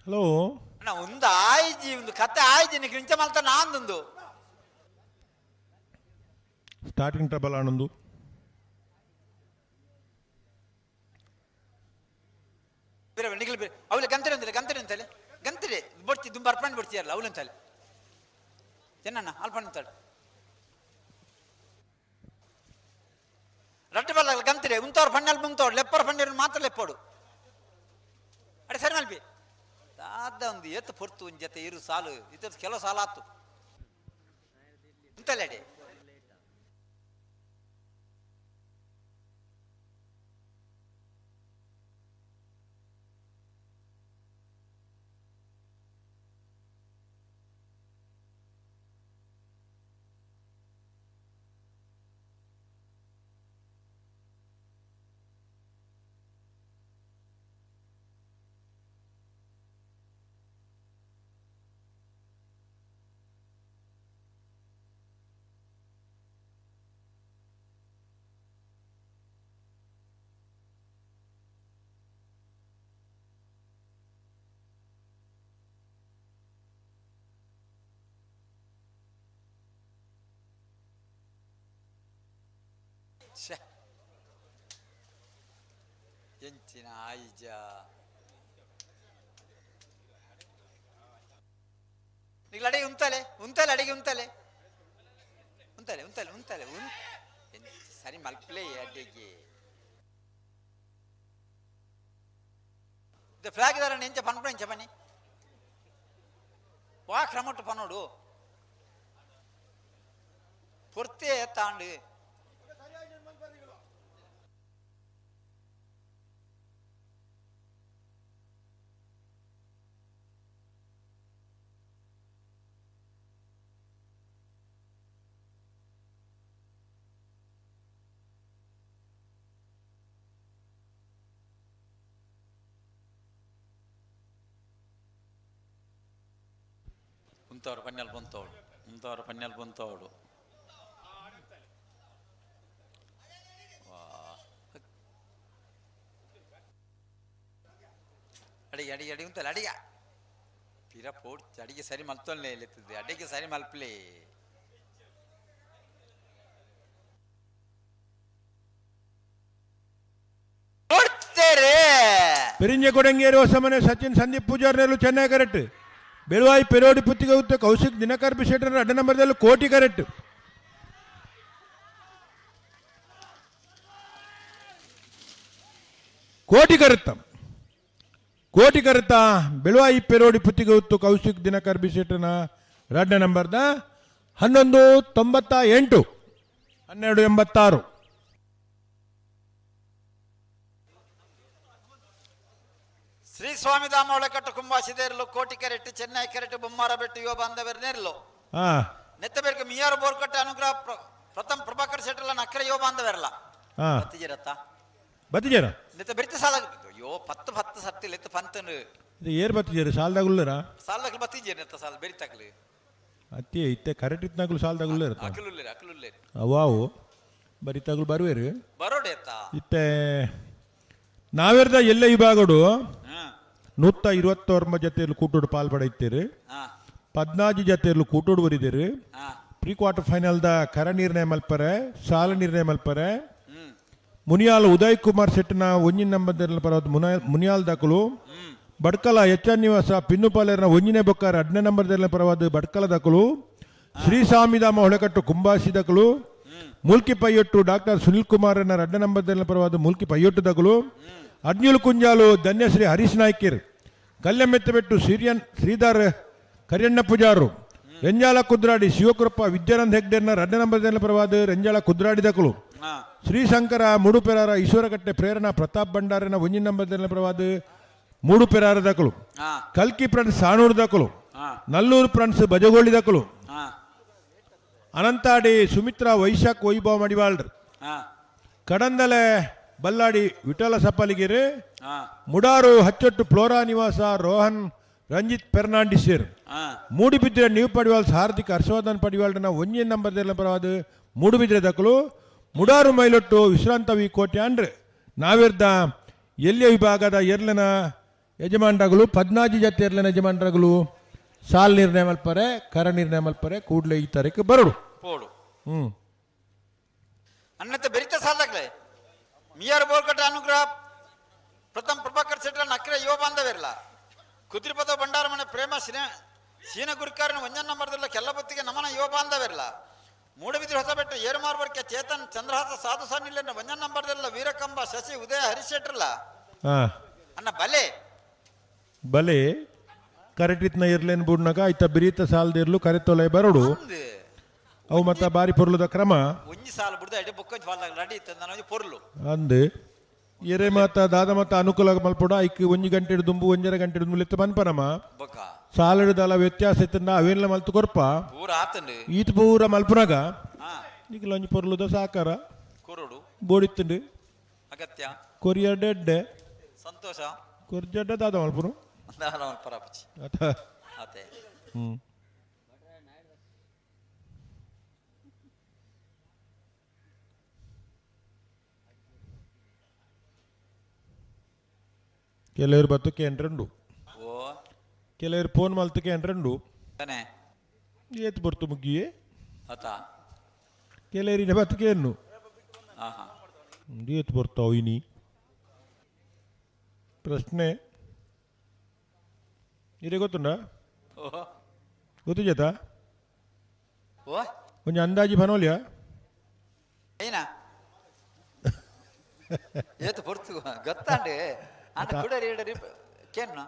ಹಲೋ ಅಣ್ಣ ಒಂದು ಆಯ್ಜಿ ಒಂದು ಕತೆ ಆಯ್ಜಿ ನಿಕ್ ಇಂಚ ಮಲ್ತ ನಾಂದೊಂದು ಸ್ಟಾರ್ಟಿಂಗ್ ಟ್ರಬಲ್ ಆನೊಂದು ಬೇರೆ ನಿಖಿಲ್ ಬೇರೆ ಅವಳೆ ಗಂತರೆ ಅಂತಾರೆ ಗಂತರೆ ಅಂತಲೆ ಗಂತರೆ ಬಡ್ತಿ ದುಂಬ ಅರ್ಪಣೆ ಬಡ್ತೀಯಲ್ಲ ಅವಳು ಅಂತಲೆ ಚೆನ್ನಣ್ಣ ಅಲ್ಪಣ್ಣ ಅಂತಾಳೆ ರಡ್ಡು ಬಲ್ಲ ಗಂತರೆ ಉಂತವ್ರು ಪಣ್ಣಲ್ಲಿ ಮುಂತವ್ರು ಲೆಪ್ಪರ ಪಣ್ಣರು ಮಾತ್ರ ಲೆಪ್ಪೋಡು. ಅಡೆ ಸರಿ ಮಲ್ಪಿ. ದಾದ ಒಂದು ಎತ್ತು ಪೊರ್ತು ಒಂದು ಜೊತೆ ಇರು ಸಾಲು ಇದ್ರ ಕೆಲವು ಸಾಲ ಆತು. ಉಂತಲೆ ಅಡೆ. ಶ್ಯೆ. ಎಂಚಿನ ಆಯಿಜ ನಿಗ್ಲ ಅಡಿಗೆ ಉಂತಲೆ ಉಂತಲೆ ಅಡಿಗೆ ಉಂತಲೆ ಉಂತಲೆ ಉಂತಲೆ ಉಂತಲೆ ಉಂ ಸರಿ ಮಲ್ಪ್ಲೆ ಅಡಿಗೆ ಫ್ಲಾಗ್ ದಾರ ಎಂಚ ಪನ್ಪು ಎಂಚ ಬನ್ನಿ ವಾ ಕ್ರಮಟ್ಟು ಪನೋಡು ಪೊರ್ತೆ ತಾಂಡು ಉಂತವ್ರು ಪನ್ನೆಲ್ ಬಂತವಳು ಉಂತವ್ರು ಪನ್ನೆಲ್ ಬಂತವಳು. ಅಡಿಗೆ ಅಡಿಗೆ ಅಡಿಗೆ ಉಂತಲ್ಲ ಅಡಿಗೆ ಪಿರ ಪೋಡ್ ಅಡಿಗೆ ಸರಿ ಮಲ್ತೊಲ್ಲೆ ಎಲ್ಲಿತ್ತದೆ ಅಡಿಗೆ ಸರಿ ಮಲ್ಪ್ಲೆ ಕೊಡ್ತೇರೆ. ಪೆರಿಂಜೆ ಕೊಡಂಗೇರಿ ಹೊಸಮನೆ ಸಚಿನ್ ಸಂದೀಪ್ ಪೂಜಾರ್ನೆಲ್ಲು ಚೆನ್ನೈ ಕರೆಕ್ಟ್. ಬೆಳುವಾಯಿ ಪೆರೋಡಿ ಪುತ್ತಿಗೆ ಉತ್ತ ಕೌಶಿಕ್ ದಿನಕರ್ ಬಿಶೆಟ್ಟರ್ ಅಡ್ಡ ನಂಬರ್ದಲ್ಲೂ ಕೋಟಿ ಕರೆಕ್ಟ್. ಕೋಟಿ ಕರೆತ್ತ ಕೋಟಿ ಕರೆತ ಬೆಳುವಾಯಿ ಪೆರೋಡಿ ಪುತ್ತಿಗೆ ಉತ್ತು ಕೌಶಿಕ್ ದಿನಕರ್ ಬಿಶೆಟ್ಟರ್ನ ರಡ್ಡ ನಂಬರ್ದ 11.98 12.86. ಶ್ರೀ ಸ್ವಾಮಿಧಾಮ ಒಳಕಟ್ಟು ಕುಂಬಾಸಿದೇರ್ಲು ಕೋಟಿ ಕರೆಟ್ಟು ಚೆನ್ನೈ ಕರೆಟ್ಟು ಬೊಮ್ಮಾರ ಬೆಟ್ಟು ಯುವ ಬಾಂಧವರು ನೇರ್ಲು ನೆತ್ತಬೇರ್ಕ ಮಿಯಾರು ಬೋರ್ಕಟ್ಟೆ ಅನುಗ್ರಹ ಪ್ರಥಮ ಪ್ರಭಾಕರ್ ಶೆಟ್ಟರ್ಲ ನಕ್ಕರೆ ಯುವ ಬಾಂಧವರಲ್ಲ ಬತ್ತಿಜಿರತ್ತ ಬತ್ತಿಜೇರ ನೆತ್ತ ಬೆರ್ತಿ ಸಾಲ ಅಯ್ಯೋ ಪತ್ತು ಪತ್ತು ಸತ್ತಿಲ್ಲ ಎತ್ತು ಪಂತನು ಇದು ಏರ್ ಬತ್ತಿಜೇರು ಸಾಲದಾಗುಲ್ಲರ ಸಾಲದಾಗಲು ಬತ್ತಿಜೇರು ನೆತ್ತ ಸಾಲ ಬೆರಿತಾಕ್ಲು ಅತ್ತಿ ಇತ್ತೆ ಕರೆಕ್ಟ್ ಇತ್ನಾಗ್ಲು ಸಾಲದಾಗುಲ್ಲರ ಅಕಲುಲ್ಲೇರು ಅಕಲುಲ್ಲೇರು ಅವಾವು ಬರಿತಾಗ್ಲು ಬರುವೇರು ಬರೋಡೆ ಎತ್ತ ಇತ್ತೆ ನಾವೇರ್ದ ಎಲ್ಲ ವಿಭಾಗಡು 129 ಜೊತೆಯಲ್ಲಿ ಕೂಟೋಡು ಪಾಲ್ ಪಡೆಯುತ್ತೀರಿ, 14 ಜೊತೆಯಲ್ಲಿ ಕೂಟೋಡು ಬರಿದಿರಿ. ಪ್ರೀ ಕ್ವಾರ್ಟರ್ ಫೈನಲ್ದ ಕರ ನಿರ್ಣಯ ಮಲ್ಪರೆ ಸಾಲ ನಿರ್ಣಯ ಮಲ್ಪರೆ ಮುನಿಯಾಲ್ ಉದಯ್ ಕುಮಾರ್ ಶೆಟ್ಟಿನ ಒಂಜಿನ ನಂಬರ್ ಪರವಾದ ಮುನಿಯಾಲ್ ದಾಖಲು. ಬಡ್ಕಲ ಎಚ್ ಎನ್ ನಿವಾಸ ಪಿನ್ನುಪಾಲೇರ್ನ ಒಂಜಿನೇ ಬೊಕ್ಕಾರ 8ನೇ ನಂಬರ್ ಪರವಾದ ಬಡ್ಕಲ ದಾಖಲು. ಶ್ರೀಸ್ವಾಮಿಧಾಮ ಹೊಳೆಕಟ್ಟು ಕುಂಬಾಸಿ ದಾಖಲು. ಮೂಲ್ಕಿ ಪೈಯೊಟ್ಟು ಡಾಕ್ಟರ್ ಸುನಿಲ್ ಕುಮಾರ್ 2ನೇ ನಂಬರ್ ಪರವಾದ ಮೂಲ್ಕಿ ಪೈಯೊಟ್ಟು ದಾಖಲು. ಅಡ್ನೀಲ್ ಕುಂಜಾಲು ಧನ್ಯಶ್ರೀ ಹರೀಶ್ ನಾಯ್ಕಿರ್ ಕಲ್ಯಮೆತ್ತಬೆಟ್ಟು ಸಿರಿಯನ್ ಶ್ರೀಧರ್ ಕರಿಯಣ್ಣ ಪೂಜಾರು ರೆಂಜಾಲ ಕುದ್ರಾಡಿ ಶಿವಕೃಪ ವಿದ್ಯಾನಂದ ಹೆಗ್ಡೆರ್ನ 2ನೇ ನಂಬರ್ ಪರವಾದ ರೆಂಜಾಳ ಕುದ್ರಾಡಿ ದಾಖಲು. ಶ್ರೀಶಂಕರ ಮೂಡುಪೆರಾರ ಈಶ್ವರಕಟ್ಟೆ ಪ್ರೇರಣಾ ಪ್ರತಾಪ್ ಭಂಡಾರನ 1ನೇ ನಂಬರ್ ಪರವಾದ ಮೂಡುಪೆರಾರ ದಾಖಲು. ಕಲ್ಕಿ ಫ್ರೆಂಡ್ಸ್ ಸಾಣೂರು ದಾಖಲು. ನಲ್ಲೂರು ಫ್ರೆಂಡ್ಸ್ ಬಜಗೋಳಿ ದಾಖಲು. ಅನಂತಾಡಿ ಸುಮಿತ್ರಾ ವೈಶಾಖ್ ವೈಭವ ಮಡಿವಾಳ್ರು ಕಡಂದಲೆ ಬಲ್ಲಾಡಿ ವಿಠಲ ಸಪ್ಪಲಿಗಿರಿ ಮುಡಾರು ಹಚ್ಚೊಟ್ಟು ಫ್ಲೋರಾ ನಿವಾಸ ರೋಹನ್ ರಂಜಿತ್ ಫೆರ್ನಾಂಡಿಸರ್ ಮೂಡಿಬಿದ್ರೆ ನೀವು ಪಡಿವಾಳ್ ಹಾರ್ದಿಕ್ ಹರ್ಷವರ್ಧನ್ ಪಡಿವಾಳ್ನ 1ನೇ ನಂಬರ್ ಪರವಾದ ಮೂಡುಬಿದ್ರೆ ದಾಖಲು. ಮುಡಾರು ಮೈಲೊಟ್ಟು ವಿಶ್ರಾಂತ ವಿ ಕೋಟೆ ಅಂಡ್ರೆ ನಾವಿರ್ದ ಎಲ್ಲಿಯ ವಿಭಾಗದ ಎರ್ಲನ ಯಜಮಾನ್ರಗಳು 14 ಜಾತಿ ಎರ್ಲನ ಯಜಮಾನ್ರಗಳು ಸಾಲ್ ನಿರ್ಣಯ ಮಲ್ಪರೆ ಕರ ನಿರ್ಣಯ ಮಲ್ಪರೆ ಕೂಡಲೇ ಈ ತಾರೀಕು ಬರೋಡು. ಅನ್ನತ್ತೆ ಬೆರಿತ ಸಾಲದಾಗ್ಲೆ ಮಿಯಾರ್ ಬೋರ್ಕಟ್ಟೆ ಅನುಗ್ರಹ ಪ್ರಥಮ ಪ್ರಭಾಕರ್ ಶೆಟ್ಟರ್ ನಕ್ರೆ ಯುವ ಬಾಂಧವಿರಲ್ಲ ಕುದ್ರಿಪದ ಭಂಡಾರಮನೆ ಪ್ರೇಮ ಸೀನ ಗುರುಕಾರನ ಒಂಜನ್ ನಂಬರ್ದಲ್ಲ ಕೆಲ್ಲಬತ್ತಿಗೆ ನಮನ ಯುವ ಬಾಂಧವಿರಲ್ಲ ಮೂಡಬಿದ್ರಿ ಹೊಸಬೆಟ್ಟ ಏರುಮಾರ್ಬರ್ಕೆ ಚೇತನ್ ಚಂದ್ರಹಾಸ ಸಾಧು ಸಾನಿಲ್ಲ ಒಂಜನ್ ನಂಬರ್ದಲ್ಲ ವೀರಕಂಬ ಶಶಿ ಉದಯ ಹರೀಶ್ ಶೆಟ್ಟರ್ಲ ಅನ್ನ ಬಲೆ ಬಲೆ ಕರೆಕ್ಟ್ ಇತ್ನ ಇರ್ಲೇನ್ ಬುಡ್ನಾಗ ಆಯ್ತ ಬಿರಿತ ಸಾಲದಿರ್ಲು ಕರೆತೊಲೆ ಬರೋಡು ಅವು ಮತ್ತ ಬಾರಿ ಪೊರ್ಲುದ ಕ್ರಮ ಒಂಜಿ ಸಾಲ ಬುಡ್ದ ಅಡಿ ಬೊಕ್ಕ ಫಾಲ್ದಾಗ ರೆಡಿ ಇತ್ತು ನಾನು ಪೊರ್ಲು ಅಂದು ಎರೆ ಮಾತ ದಾದ ಮತ್ತ ಅನುಕೂಲ ಮಲ್ಪೊಡ ಐಕ್ 1 ಗಂಟೆ ದುಂಬು 1.5 ಗಂಟೆ ದುಂಬು ಲೆತ್ತ ಪನ್ಪನಮ ಬೊಕ್ಕ ಸಾಲಡದಲ ವ್ಯತ್ಯಾಸ ಇತ್ತಂದ ಅವೇನ್ಲ ಮಲ್ತು ಕೊರ್ಪ ಪೂರ ಆತಂಡು ಈತ ಪೂರ ಮಲ್ಪುನಾಗ ನಿಕ್ಲ ಒಂಜಿ ಪೊರ್ಲುದ ಸಾಕಾರ ಕೊರಡು ಬೋಡಿತ್ತಂಡು ಅಗತ್ಯ ಕೊರಿಯರ್ ಡೆಡ್ಡೆ ಸಂತೋಷ ಕೊರ್ಜಡ್ಡ ದಾದ ಮಲ್ಪುನು ದಾದ ಮಲ್ಪರ ಅತ ಆತೆ ಕೆಲವರು ಬತ್ತಕ್ಕೆ ಎಂಟ್ರಂಡು ಕೆಲವರು ಫೋನ್ ಮಲ್ತಕ್ಕೆ ಎಂಟ್ರಂಡು ಏತ್ ಬರ್ತು ಮುಗ್ಗಿಯೇ ಅತ ಕೆಲವರಿನ ಬತ್ತಕ್ಕೆ ಎನ್ನು ಏತ್ ಬರ್ತಾವ ಇನಿ ಪ್ರಶ್ನೆ ಇರೇ ಗೊತ್ತುಂಡ ಗೊತ್ತಿಜಾತ ಒಂಜಿ ಅಂದಾಜಿ ಬನೋಲಿಯಾ ಏನ ಏತು ಪೊರ್ತು ಗೊತ್ತಾಂಡೆ ಅಂಡ ಕುಡರಿ ಇಡರಿ ಕೆನ್ನು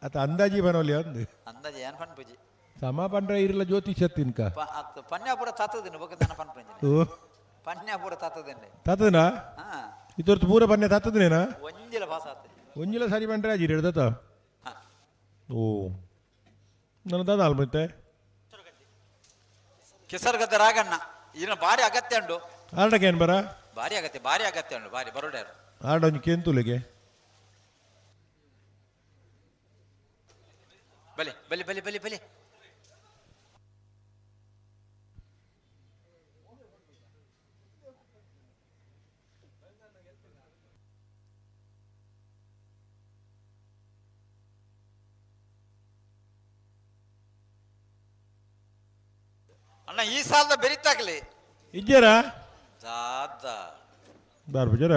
ಅತ ಅಂದಾಜಿ ಬನೋಲಿಯಾ ಅಂದು ಅಂದಾಜಿ ಏನ್ ಪನ್ ಪೂಜಿ ಸಮ ಪಂಡ್ರೆ ಇರಲ ಜ್ಯೋತಿಷ್ಯ ತಿನ್ಕ ಅತ್ ಪನ್ಯಾಪುರ ತಾತದಿನ ಬೊಕ್ಕ ದನ ಪನ್ ಪಂಜಿ ಓ ಪನ್ಯಾಪುರ ತಾತದೆಂಡೆ ತಾತದನಾ ಹಾ ಇದರ್ತು ಪೂರ ಪನ್ಯ ತಾತದನೇನಾ ಒಂಜಿಲ ಪಾಸ್ ಆತ ಒಂಜಿಲ ಸರಿ ಪಂಡ್ರೆ ಅಜಿ ಹಿಡ್ದತ ಓ ನನ್ನ ದಾದ ಆಲ್ಮತ್ತೆ ಕೆಸರುಗದ್ದ ರಾಗಣ್ಣ ಇನ್ನ ಭಾರಿ ಅಗತ್ಯ ಉಂಡು ಆರ್ಡಕ್ಕೆ ಏನು ಬರ ಭಾರಿ ಅಗತ್ಯ ಭಾರಿ ಅಗತ್ಯ ಉಂಡು ಭಾರಿ ಬರೋಡ್ಯಾರು ಆರ್ಡ ಒಂಜಿ ಕೆಂತುಲಿಗೆ ಬಲೆ ಬಲೆ ಬಲೆ ಬಲೆ ಬಲೆ ಅಣ್ಣ ಈ ಸಾಲದ ಬೆರಿತಾಕ್ಲಿ ಇಜ್ಜರಾ ದಾದ ಬಾರ್ ಬಜರ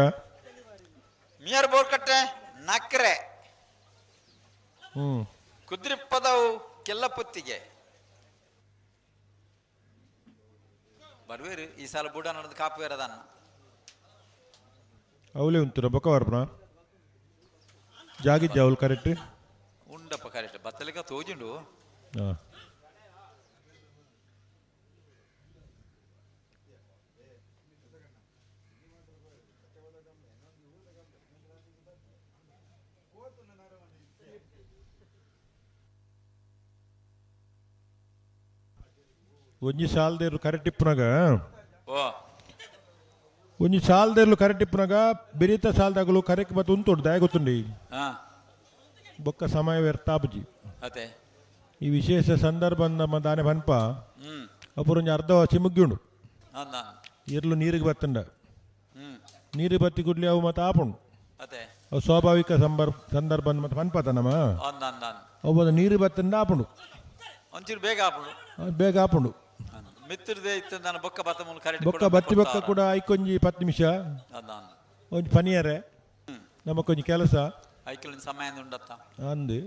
ಮಿಯರ್ ಬೋರ್ ಕಟ್ಟೆ ನಕ್ರೆ ಕುದ್ರಿಪ್ಪದವು ಕೆಲ್ಲಪುತ್ತಿಗೆ ಬರ್ವೇರು ಈ ಸಾಲ ಬೂಡ ನಡೆದು ಕಾಪು ಇರೋದನ್ನ ಅವಲೇ ಉಂಟು ಬೊಕ್ಕ ಬರ್ಪಣ ಜಾಗಿದ್ದೆ ಅವಳು ಕರೆಕ್ಟ್ ಉಂಡಪ್ಪ ಕರೆಕ್ಟ್ ಬತ್ತಲಿಕ ತೋಜುಂಡು ಹಾಂ ಒಂಜಿ ಸಾಲದೇರು ಕರೆಕ್ಟ್ ಇಪ್ಪುನಾಗ ಓ ಒಂಜಿ ಸಾಲದೇರ್ಲು ಕರೆಕ್ಟ್ ಇಪ್ಪುನಾಗ ಬಿರಿತ ಸಾಲದಾಗಲು ಕರೆಕ್ಟ್ ಮತ್ತು ಉಂಟು ದಯ ಗೊತ್ತುಂಡಿ ಹಾ ಬೊಕ್ಕ ಸಮಯ ವ್ಯರ್ಥ ಆಪುಜಿ ಅದೇ ಈ ವಿಶೇಷ ಸಂದರ್ಭ ನಮ್ಮ ದಾನೆ ಪನ್ಪ ಅಪುರ ಒಂಜಿ ಅರ್ಧ ಚಿಮುಗ್ಗಿ ಉಂಡು ಅಂದ ಇರ್ಲು ನೀರಿಗೆ ಬತ್ತಂಡ ನೀರು ಬತ್ತಿ ಕೂಡ್ಲಿ ಅವು ಮತ್ತೆ ಆಪುಂಡು ಅದೇ ಅವು ಸ್ವಾಭಾವಿಕ ಸಂದರ್ಭ ಮತ್ತೆ ಪನ್ಪತ ನಮ್ಮ ಅಂದ ಅಂದ ಅಂದ ಅವು ನೀರು ಬತ್ತಂಡ ಆಪುಂಡು ಒಂಚೂರು ಬೇಗ ಆಪುಂಡು ಅದು ಬೇಗ ಆಪುಂಡು ಮಿತ್ರದೇ ಇತ್ತು ನಾನು ಬೊಕ್ಕ ಬತ್ತ ಮೂಲ ಕರೆಕ್ಟ್ ಬೊಕ್ಕ ಬತ್ತಿ ಬೊಕ್ಕ ಕೂಡ ಐಕೊಂಜಿ 10 ನಿಮಿಷ ಅಂದ ಅಂದ ಒಂಜಿ ಪನಿಯರೆ ನಮಕೊಂಜಿ ಕೆಲಸ ಐಕಲಿನ ಸಮಯ ಉಂಡತ್ತ ಅಂದು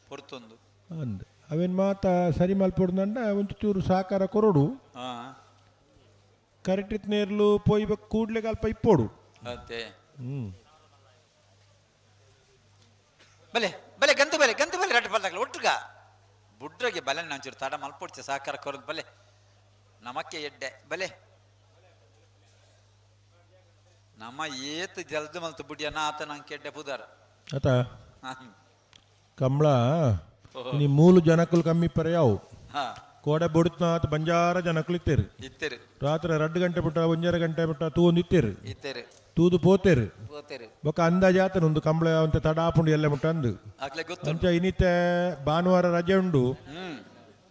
ಪೊರ್ತೊಂದು ಅಂದು ಅವೇನು ಮಾತ ಸರಿ ಮಲ್ಪೊಡ್ದಂಡ ಒಂದು ಚೂರು ಸಹಕಾರ ಕೊರಡು ಹಾ ಕರೆಕ್ಟ್ ಇತ್ತು ನೇರ್ಲು ಪೋಯ್ ಬೊಕ್ಕ ಕೂಡ್ಲೆಗೆ ಅಲ್ಪ ಇಪ್ಪೋಡು ಅದೇ ಹ್ಞೂ ಬಲೆ ಬಲೆ ಗಂತು ಬಲೆ ಗಂತು ಬಲೆ ರಡ್ಡು ಬಲ್ದಾಗಲ ಒಟ್ಟುಗ ಬುಡ್ರಗೆ ಬಲೆ ನಂಚೂರು ತಡ ಮಲ್ಪೊಡ್ಚೆ ಸಹಕಾರ ಕೊರದು ಬಲೆ ನಮಕ್ಕೆ ಎಡ್ಡೆ ಬಲೆ ನಮ್ಮ ಏತ್ ಜಲ್ದು ಮಲ್ತು ಬುಡಿಯನ ಆತ ನಂಗೆ ಎಡ್ಡೆ ಪುದಾರ ಆತ ಕಮಲ ನೀ ಮೂಲು ಜನಕ್ಕಲು ಕಮ್ಮಿ ಪರ ಯಾವು ಹಾ ಕೋಡೆ ಬುಡ್ತನ ಆತ ಬಂಜಾರ ಜನಕ್ಕಲು ಇತ್ತೇರು ಇತ್ತೇರು ರಾತ್ರಿ 2 ಗಂಟೆ ಬಿಟ್ಟ 1.5 ಗಂಟೆ ಬಿಟ್ಟ ತೂಂದು ಇತ್ತೇರು ಇತ್ತೇರು ತೂದು ಪೋತೇರು ಪೋತೇರು ಬೊಕ್ಕ ಅಂದಾಜು ಆತನ ಒಂದು ಕಂಬಳ ಅಂತ ತಡ ಆಪುಂಡು ಎಲ್ಲ ಮುಟ್ಟ ಅಂದು ಆಗ್ಲೇ ಗೊತ್ತು ಅಂಚ ಇನ್ನಿತೆ ಭಾನುವಾರ ರಜೆ ಉಂಡು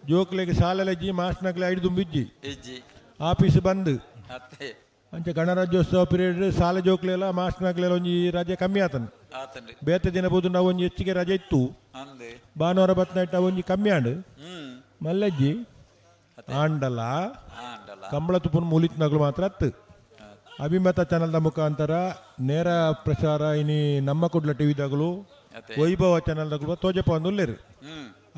ಜೋಕ್ಲೆಗೆ ಸಾಲಲೆಜ್ಜಿ ಮಾಸ್ನಗ್ಲೆ ಐದು ದುಂಬಿಜ್ಜಿ ಇಜ್ಜಿ ಆಫೀಸ್ ಬಂದ್ ಅತ್ತೆ ಅಂಚ ಗಣರಾಜ್ಯೋತ್ಸವ ಪೀರಿಯಡ್ ಸಾಲೆ ಜೋಕ್ಲೆಲ್ಲ ಮಾಸ್ನಗ್ಲೆಲ್ಲ ಒಂಜಿ ರಜೆ ಕಮ್ಮಿ ಆತನ ಆತನ್ರಿ ಬೇತೆ ದಿನ ಬೋದು ನಾವು ಒಂಜಿ ಹೆಚ್ಚಿಗೆ ರಜೆ ಇತ್ತು ಅಂದೆ ಭಾನುವಾರ ಬತ್ನಾಯ್ಟ ಒಂಜಿ ಕಮ್ಮಿ ಆಂಡು ಮಲ್ಲಜ್ಜಿ ಆಂಡಲ ಆಂಡಲ. ಕಂಬಳ ತುಪ್ಪನ ಮೂಲಿತ್ನಗಳು ಮಾತ್ರ ಅತ್ತು ಅಭಿಮತ ಚಾನಲ್ದ ಮುಖಾಂತರ ನೇರ ಪ್ರಸಾರ ಇನಿ ನಮ್ಮ ಕುಡ್ಲ ಟಿವಿದಾಗಲು ಅತ್ತೆ. ವೈಭವ ಚಾನಲ್ದಾಗಲು ತೋಜಪ್ಪ ಒಂದು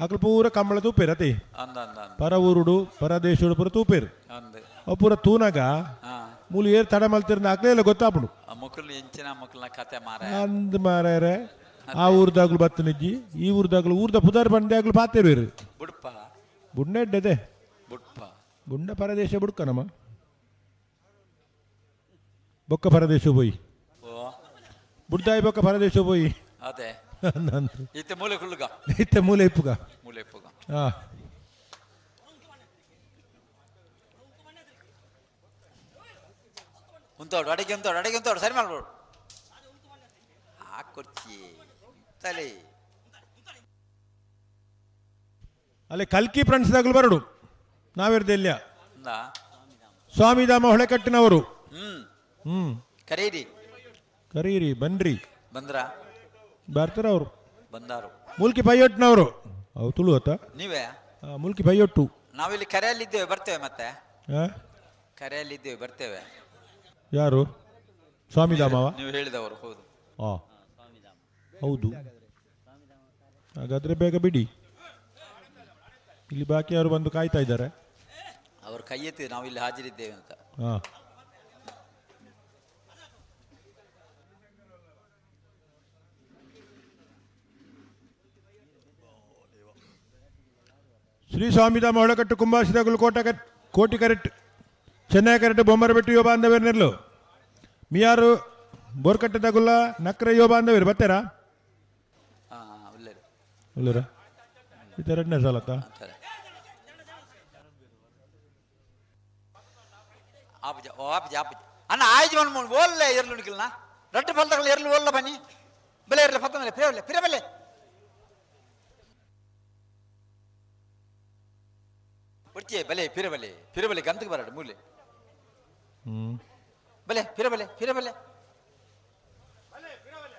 ಆಕಳು ಪೂರ ಕಂಬಳ ತೂಪೇರು ಅತಿ ಅಂದ ಅಂದ ಅಂದ ಪರ ಊರುಡು ಪರ ದೇಶುಡು ಪೂರ ತೂಪೇರು ಅಂದೆ ಅವು ಪೂರ ತೂನಾಗ ಹಾ ಮೂಲು ಏರ್ ತಡ ಮಲ್ತಿರ್ನ ಆಕ್ಲೇ ಇಲ್ಲ ಗೊತ್ತಾಪುಂಡು ಆ ಮಕ್ಕಳು ಎಂಚಿನ ಮಕ್ಕಳನ್ನ ಕತೆ ಮಾರ ಅಂದ್ ಮಾರಾಯರೆ ಆ ಊರ್ದಾಗ್ಲು ಬತ್ತನಿಜ್ಜಿ ಈ ಊರ್ದಾಗ್ಲು ಊರ್ದ ಪುದಾರ್ ಬಂದಾಗ್ಲು ಪಾತೇರು ಬುಡ್ಪ ಬುಂಡ ಎಡ್ಡೆದೆ ಬುಡ್ಪ ಬುಂಡ ಪರದೇಶ ಬುಡ್ಕ ನಮ್ಮ ಬೊಕ್ಕ ಪರದೇಶ ಪೋಯಿ ಓ ಬುಡ್ದಾಯಿ ಬೊಕ್ಕ ಪರದೇಶ ಪೋಯಿ ಅದೇ ಅಂದಂತು ಇತ್ತೆ ಮೂಲೆ ಕುಳ್ಳುಗ ಇತ್ತೆ ಮೂಲೆ ಇಪ್ಪುಗ ಮೂಲೆ ಇಪ್ಪುಗ ಹಾ ಉಂತೋಡು ಅಡಿಗೆ ಉಂತೋಡು ಅಡಿಗೆ ಉಂತೋಡು ಸರಿ ಮಾಡ್ಬೋಡು ಹಾಕೊಡ್ಚಿ ತಲೆ ಅಲ್ಲೇ ಕಲ್ಕಿ ಫ್ರೆಂಡ್ಸ್ದಾಗಲು ಬರಡು ನಾವಿರ್ದೆ ಇಲ್ಲಿಯ ಅಂದ ಸ್ವಾಮಿಧಾಮ ಹೊಳೆಕಟ್ಟಿನವರು ಹ್ಮ್ ಹ್ಮ್ ಕರೀರಿ ಕರೀರಿ ಬನ್ರಿ ಬಂದ್ರ ಬರ್ತಾರ ಅವರು ಬಂದಾರು ಮುಲ್ಕಿ ಪೈಯೊಟ್ಟಿನವರು ಅವು ತುಳು ಆತ ನೀವೇ ಮುಲ್ಕಿ ಪೈಯೊಟ್ಟು ನಾವಿಲ್ಲಿ ಕರೆಯಲ್ಲಿದ್ದೇವೆ ಬರ್ತೇವೆ ಮತ್ತೆ ಆ? ಕರೆಯಲ್ಲಿದ್ದೇವೆ ಬರ್ತೇವೆ ಯಾರು? ಸ್ವಾಮಿಧಾಮವ? ನೀವು ಹೇಳಿದವರು ಹೌದು. ಹೌದು, ಹಾಗಾದ್ರೆ ಬೇಗ ಬಿಡಿ, ಇಲ್ಲಿ ಬಾಕಿ ಅವರು ಬಂದು ಕಾಯ್ತಾ ಇದ್ದಾರೆ. ಅವರು ಕೈ ಎತ್ತಿ ನಾವು ಇಲ್ಲಿ ಹಾಜರಿದ್ದೇವೆ ಅಂತ. ಶ್ರೀ ಸ್ವಾಮಿಧಾಮ ಹೊಳಕಟ್ಟು ಕುಂಬಾಸಿದಗುಲು ಕೋಟ ಕೋಟಿ ಕರೆಕ್ಟ್ ಚೆನ್ನೈ ಕರೆಕ್ಟ್ ಬೊಮ್ಮರಬೆಟ್ಟು ಯುವ ಬಾಂಧವ್ಯರ್ ನೆರ್ಲು ಮಿಯಾರು ಬೋರ್ಕಟ್ಟೆದಗುಲ್ಲ ನಕ್ರೆ ಯುವ ಬಾಂಧವ್ಯರು ಬತ್ತೇರಾ? ಉಳ್ಳೇರ ಇದು ಎರಡನೇ ಸಲತ್ತ. ಆಪುಜ ಓ ಆಪುಜ ಆಪುಜ ಅಣ್ಣ ಆಯ್ತು ಮನ್ ಓಲ್ಲೆ ಎರ್ಲು ನಿಖಿಲ್ನ ರಟ್ಟು ಫಲ್ತಗಳು ಎರ್ಲು ಓಲ್ಲ ಬನ್ನಿ ಬೆಲೆ ಎರ್ಲೆ ಪತ್ತಂದ್ರೆ ಪಿರಬಲ್ಲೆ ಪಿರಬಲ್ಲೆ ಒಡ್ಚೆ ಬಲೆ ಪಿರಬಲೆ ಪಿರಬಲೆ ಗಂತಕ್ಕೆ ಬರಡು ಮೂಲೆ ಬಲೆ ಪಿರಬಲೆ ಪಿರಬಲೆ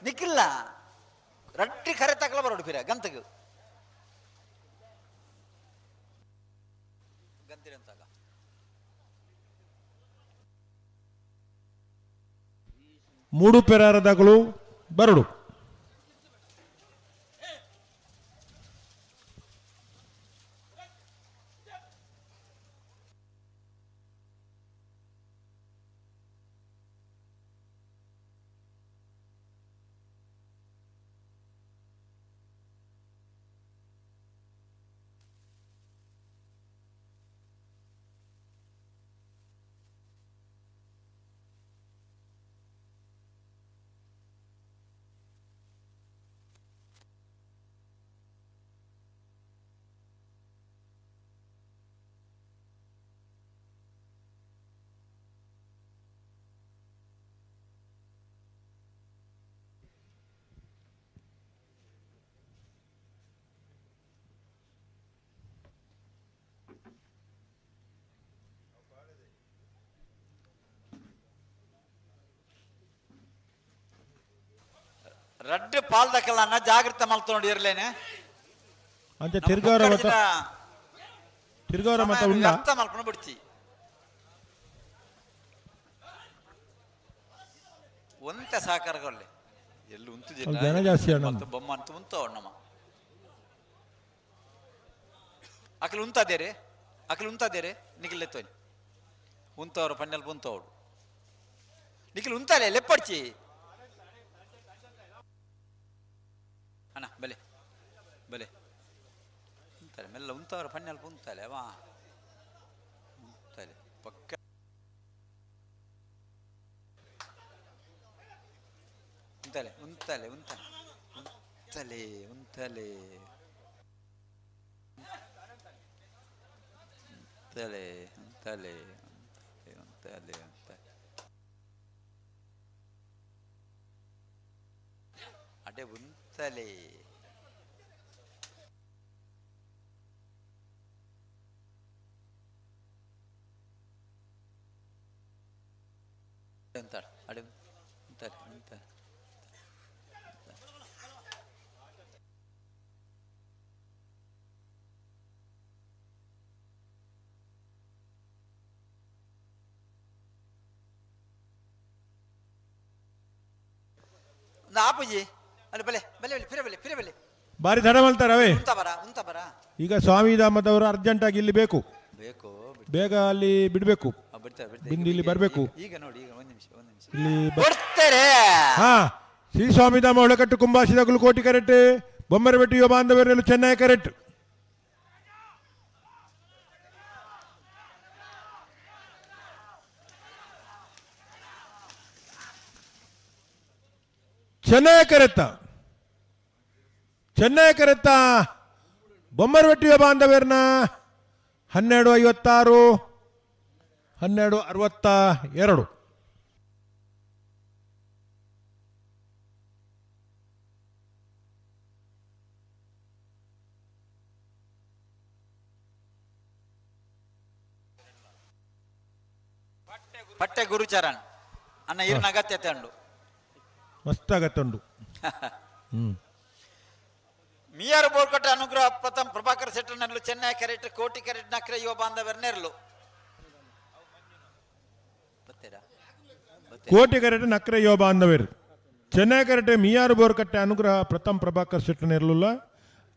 ನಿಖಿಲ್ಲ ರಟ್ಟಿ ಕರೆ ತಕಲ ಬರಡು ಪಿರ ಗಂತಕ್ಕೆ ಗಂತಿರಂತಾಗ. ಮೂಡು ಪೆರಾರದಗಳು ಬರಡು. ರಡ್ಡು ಪಾಲ್ದಕ್ಕಲ್ಲ ಅನ್ನ ಜಾಗ್ರತೆ ಮಲ್ತೊಂಡು ಇರ್ಲೇನೆ ಅಂಚೆ ತಿರ್ಗವರ ಮತ ತಿರ್ಗವರ ಮತ ಉಂಡ ಅರ್ಥ ಮಲ್ಕೊಂಡು ಬಿಡ್ತಿ ಒಂತೆ ಸಹಕಾರಗೊಳ್ಳೆ ಎಲ್ಲಿ ಉಂತು ಅಲ್ಲಿ ಜನ ಜಾಸ್ತಿ ಅಣ್ಣ. ಬೊಮ್ಮ ಅಂತ ಉಂತು ನಮ್ಮ ಅಕಲು ಉಂತಾದೇರೆ ಅಕಲು ಉಂತಾದೇರೆ ನಿಖಿಲ್ ಲೆತ್ತೋನಿ ಉಂತವರು ಪನ್ನೆಲ್ ಉಂತವಡು ನಿಖಿಲ್ ಉಂತಾಲೆ ಲೆಪ್ಪಡ್ಚಿ ಅಣ್ಣ ಬಲೆ ಬಲೆ ಉಂತಾಲೆ ಮೆಲ್ಲ ಉಂತವರು ಪನ್ನೆಲ್ ಉಂತಾಲೆ ವಾ ಉಂತಾಲೆ ಪಕ್ಕ ಉಂತಾಲೆ ಉಂತಾಲೆ ಉಂತಾಲೆ ಉಂತಾಲೆ ಉಂತಾಲೆ ಉಂತಾಲೆ ಉಂತಾಲೆ ಉಂತಾಲೆ ಉಂತಾಲೆ ಅಡೆ ಉಂತಾಲೆ ಅಂತಾಳೆ ಅಡೆ ಉಂತಾಲೆ ಉಂತಾಲೆ ಆಪುಜಿ ಅಲ್ಲಿ ಬಲೆ ಬಲೆ ಬಲೆ ಫಿರ ಬಲೆ ಫಿರ ಬಲೆ ಬಾರಿ ತಡ ಮಲ್ತಾರವೇ. ಉಂತ ಬರ ಉಂತ ಬರ ಈಗ ಸ್ವಾಮಿಧಾಮದವರು ಅರ್ಜೆಂಟ್ ಆಗಿ ಇಲ್ಲಿ ಬೇಕು, ಬೇಕು ಬೇಗ ಅಲ್ಲಿ ಬಿಡಬೇಕು, ಬಿಡ್ತಾರೆ ಬಿಡ್ತಾರೆ. ಬಿಂದು ಇಲ್ಲಿ ಬರಬೇಕು. ಈಗ ನೋಡಿ ಈಗ ಒಂದು ನಿಮಿಷ ಒಂದು ನಿಮಿಷ ಇಲ್ಲಿ ಕೊಡ್ತಾರೆ. ಹಾ ಶ್ರೀ ಸ್ವಾಮಿಧಾಮ ಒಳಕಟ್ಟು ಕುಂಬಾಸಿದಗುಲು ಕೋಟಿ ಕರೆಕ್ಟ್ ಬೊಮ್ಮರಬೆಟ್ಟು ಯುವ ಬಾಂಧವರೆಲ್ಲ ಚೆನ್ನೈ ಕರೆಕ್ಟ್. ಚೆನ್ನೈ ಕರೆತ್ತ ಚೆನ್ನೈ ಕರೆತ್ತ ಬೊಮ್ಮರಬೆಟ್ಟು ಯುವ ಬಾಂಧವರನ್ನ 12:56 12:62. ಪಟ್ಟೆ ಗುರುಚರಣ್ ಅಣ್ಣ ಇರ್ನ ಅಗತ್ಯತೆ ಉಂಡು ಮಸ್ತ್ ಅಗತ್ಯ ಉಂಡು. ಮಿಯಾರು ಬೋರ್ಕಟ್ಟೆ ಅನುಗ್ರಹ ಪ್ರಥಮ್ ಪ್ರಭಾಕರ್ ಶೆಟ್ಟರ್ನೆರ್ಲು ಚೆನ್ನೈ ಕರೆಕ್ಟ್ ಕೋಟಿ ಕರೆಕ್ಟ್ ನಕ್ರೆ ಯುವ ಬಾಂಧವರ್ ನೆರ್ಲು ಬತ್ತೀರಾ. ಕೋಟಿ ಕರೆಟ್ ನಕ್ರೆ ಯೋ ಬಾಂಧವೇರು. ಚೆನ್ನೈ ಕರೆಟೆ ಮಿಯಾರು ಬೋರ್ಕಟ್ಟೆ ಅನುಗ್ರಹ ಪ್ರಥಮ್ ಪ್ರಭಾಕರ್ ಶೆಟ್ಟನಿರಲಿಲ್ಲ.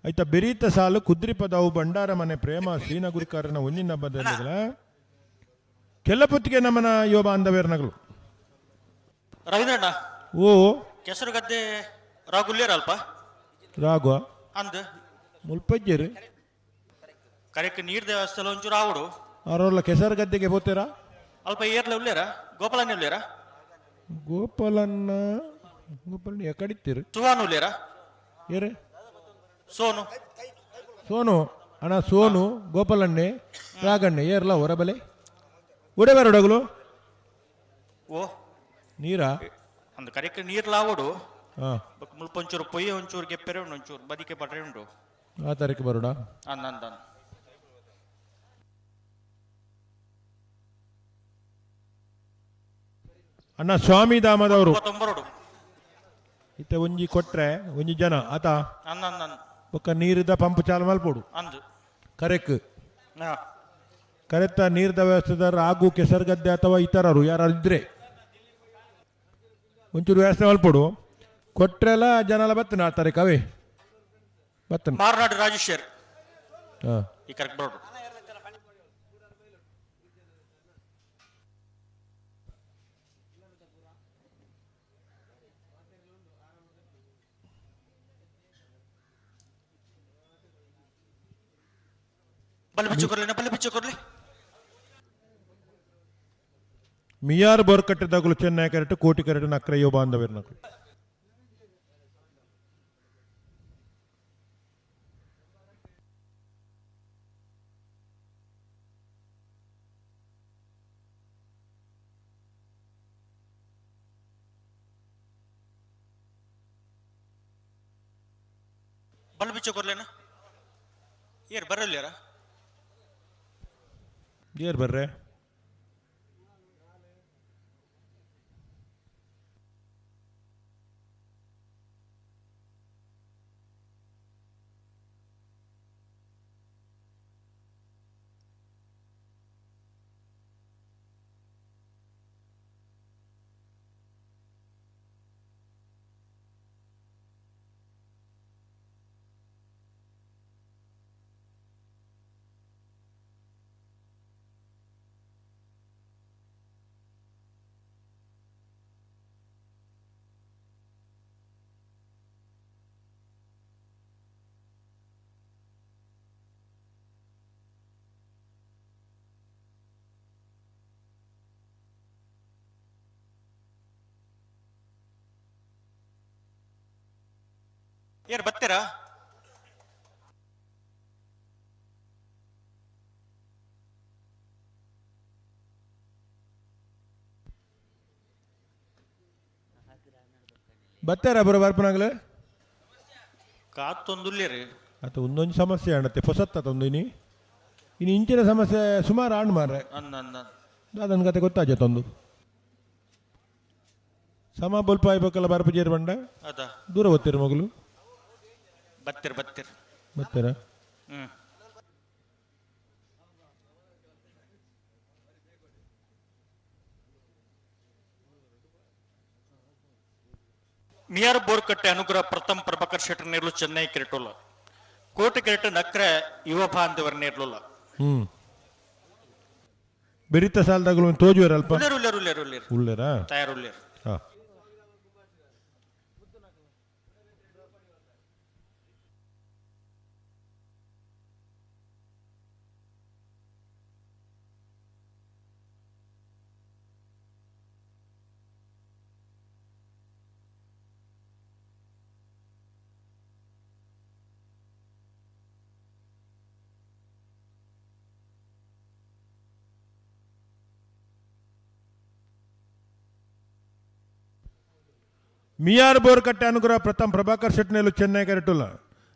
ಆಯ್ತಾ ಬೆರೀತ ಸಾಲು ಕುದ್ರಿಪದವು ಭಂಡಾರ ಮನೆ ಪ್ರೇಮ ಶ್ರೀನಗುರಿಕಾರನ ಒಂಜಿನ ಬದಲಿಗಳ ಕೆಲ್ಲಪುತ್ತಿಗೆ ನಮನ ಯೋ ಬಾಂಧವೇರ್ನಗಳು. ರವೀಂದ್ರಣ್ಣ ಓ ಕೆಸರುಗದ್ದೆ ರಾಗುಲ್ಲೇರ ಅಲ್ಪ ರಾಘವ ಅಂದ್ ಮುಲ್ಪಜ್ಜೇರು ಕರೆಕ್ಟ್ ನೀರ್ ದೇವಸ್ಥಾನ ಒಂಚೂರು ಆವಡು ಅವರಲ್ಲ ಕೆಸರುಗದ್ದೆಗೆ ಹೋಗ್ತೀರಾ? ಅಲ್ಪ ಏರ್ಲೆ ಉಲ್ಲೇರ ಗೋಪಾಲನ್ನ ಉಲ್ಲೇರ ಗೋಪಾಲನ್ನ ಗೋಪಾಲನ್ನ ಎಕಡಿತ್ತೀರು ಸುವಾನ್ ಉಲ್ಲೇರ ಏರೆ ಸೋನು ಸೋನು ಅಣ್ಣ ಸೋನು ಗೋಪಾಲಣ್ಣೆ ರಾಗಣ್ಣೆ ಏರ್ಲ ಹೊರಬಲೆ ಒಡೆ ಬರೋಡಗಲು ಓ ನೀರಾ ಅಂದ್ ಕರೆಕ್ಟ್ ನೀರ್ ಲಾವಡು ಹಾ ಮುಲ್ಪ ಒಂಚೂರು ಪೊಯ್ಯೆ ಒಂಚೂರು ಗೆಪ್ಪೆರೆ ಉಂಡು ಒಂಚೂರು ಬದಿಕೆ ಪಟ್ರೆ ಉಂಡು ಆ ತಾರೀಕು ಬರೋಡ ಅಂದ ಅಂದ ಅಂದ್. ಅಣ್ಣ ಸ್ವಾಮಿ ಧಾಮದವರು ತೊಂಬರೋಡು ಇತ್ತ ಒಂಜಿ ಕೊಟ್ರೆ ಒಂಜಿ ಜನ ಆತ ಅಂದ ಅಂದ ಅಂದ್ ಬೊಕ್ಕ ನೀರಿದ ಪಂಪ್ ಚಾಲು ಮಲ್ಪೋಡು ಅಂದು ಕರೆಕ್ ಹಾ ಕರೆತ್ತ ನೀರ್ದ ವ್ಯವಸ್ಥೆದಾರ ಆಗು ಕೆಸರುಗದ್ದೆ ಅಥವಾ ಇತರರು ಯಾರು ಇದ್ರೆ ಒಂಚೂರು ವ್ಯವಸ್ಥೆ ಮಲ್ಪೋಡು ಕೊಟ್ರೆಲ್ಲ ಜನ ಎಲ್ಲ ಬತ್ತನ ಆ ತಾರೀಕು ಅವೇ ಬತ್ತನ ಮಾರ್ನಾಡು ರಾಜೇಶ್ವರ್ ಹಾ ಈ ಕರೆಕ್ಟ್ ಬರೋಡು ಬಲ್ಲೆ ಬಿಚ್ಚು ಕೊರ್ಲಿ ಬಲ್ಲೆ ಬಿಚ್ಚು ಕೊರ್ಲಿ ಮಿಯಾರ್ ಬೋರ್ಕಟ್ಟೆದಾಗಲು ಚೆನ್ನೈ ಕರೆಕ್ಟ್ ಕೋಟಿ ಕರೆಕ್ಟ್ ನಕ್ರಯ್ಯೋ ಬಾಂಧವ್ಯರ್ನಕು ಬಲ್ಲೆ ಬಿಚ್ಚು ಕೊರ್ಲೇನ ಏರ್ ಬರಲ್ಯಾರ ಏರ್ ಬರ್ರೆ ಏರ್ ಬರ್ತೀರಾ ಬತ್ತಾರ ಬರೋ ಬರ್ಪನಾಗಲೇ ಕಾತೊಂದುಲ್ಲೇರಿ ಆತ ಒಂದೊಂದು ಸಮಸ್ಯೆ ಅಣ್ಣತ್ತೆ ಪೊಸತ್ತ ತಂದು ಇನಿ ಇನ್ನು ಇಂಚಿನ ಸಮಸ್ಯೆ ಸುಮಾರು ಆಣ್ ಮಾರ್ರೆ ಅಂದ ಅಂದ ಅದನ್ನ ಕತೆ ಗೊತ್ತಾಜ ತಂದು ಸಮ ಬೊಲ್ಪ ಆಯ್ಬೇಕಲ್ಲ ಬರ್ಪ ಜೇರ್ ಬಂಡ ಅದ ದೂರ ಓದ್ತೀರ ಮಗಳು ಬತ್ತೀರ್ ಬತ್ತೀರ್ ಬರ್ತೀರಾ ಹ್ಮ್ ಮಿಯಾರ್ ಬೋರ್ಕಟ್ಟೆ ಅನುಗ್ರಹ ಪ್ರಥಮ್ ಪ್ರಭಾಕರ್ ಶೆಟ್ಟರ್ ನೇರ್ಲು ಚೆನ್ನೈ ಕ್ರಿಕೆಟುಲ್ಲ ಕೋಟೆ ಕ್ರಿಕೆಟ್ ನಕ್ರೆ ಯುವ ಬಾಂಧವರ ನೇರ್ಲುಲ್ಲ ಹ್ಮ್ ಬೆರಿತ ಸಾಲದಾಗಲು ತೋಜುವರ ಅಲ್ಪ ಉಲ್ಲೇರು ಉಲ್ಲೇರು ಉಲ್ಲೇರು ಉಲ್ಲೇರು ಉಳ್ಳೇರಾ ತಯಾರು ಉಲ್ಲೇರು ಹಾ ಮಿಯಾರ್ ಬೋರ್ಕಟ್ಟೆ ಅನುಗ್ರಹ ಪ್ರಥಮ್ ಪ್ರಭಾಕರ್ ಶೆಟ್ನೆಲ್ಲು ಚೆನ್ನೈ ಕರೆಟುಲ್ಲ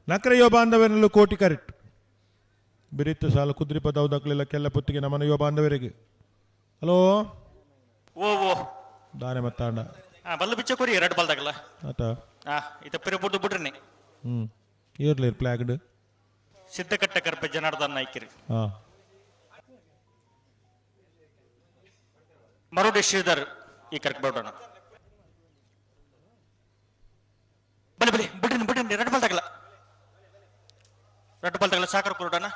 ನಕ್ರೆ ಯೋ ಬಾಂಧವ್ಯನಲ್ಲೂ ಕೋಟಿ ಕರೆಕ್ಟ್ ಬಿರಿತ್ತು ಸಾಲು ಕುದ್ರಿಪ ದೌದಕ್ಲಿಲ್ಲ ಕೆಲ್ಲ ಪುತ್ತಿಗೆ ನಮನ ಯುವ ಬಾಂಧವರಿಗೆ ಹಲೋ ಓ ಓ ದಾನೆ ಮತ್ತಾಂಡ ಹಾ ಬಲ್ಲ ಬಿಚ್ಚ ಕೊರಿ ಎರಡು ಬಲ್ದಾಗಲ್ಲ ಆತ ಹಾ ಇತ ಪಿರ ಬುಡ್ದು ಬಿಡ್ರಿ ಹ್ಮ್ ಇರ್ಲಿ ಪ್ಲಾಗ್ಡ್ ಸಿದ್ದಕಟ್ಟೆ ಕರ್ಪೆ ಜನಾರ್ದನ್ ನಾಯ್ಕಿರಿ ಹಾ ಮರುಡಿ ಶ್ರೀಧರ್ ಈ ಕರೆಕ್ಟ್ ಬರೋಣ. ಬಲೆ ಬಲೆ, ಬಿಡ್ರಿ ಬಿಡ್ರಿ, 2 ಬಾಲ್ ತಗಲ, 2 ಬಾಲ್ ತಗಲ, ಸಾಕರ್ ಕೊಡೋಣ.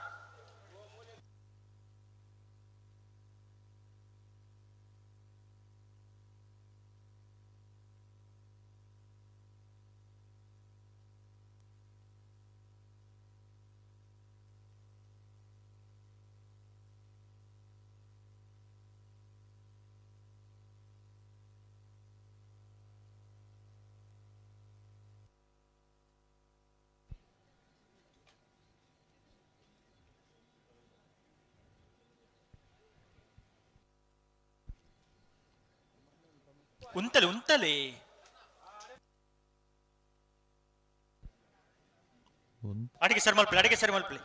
ಉಂತಲೆ ಉಂತಲೆ, ಅಡಿಗೆ ಸರ್ ಮಲ್ಪಲಿ, ಅಡಿಗೆ ಸರ್ ಮಲ್ಪಲಿ.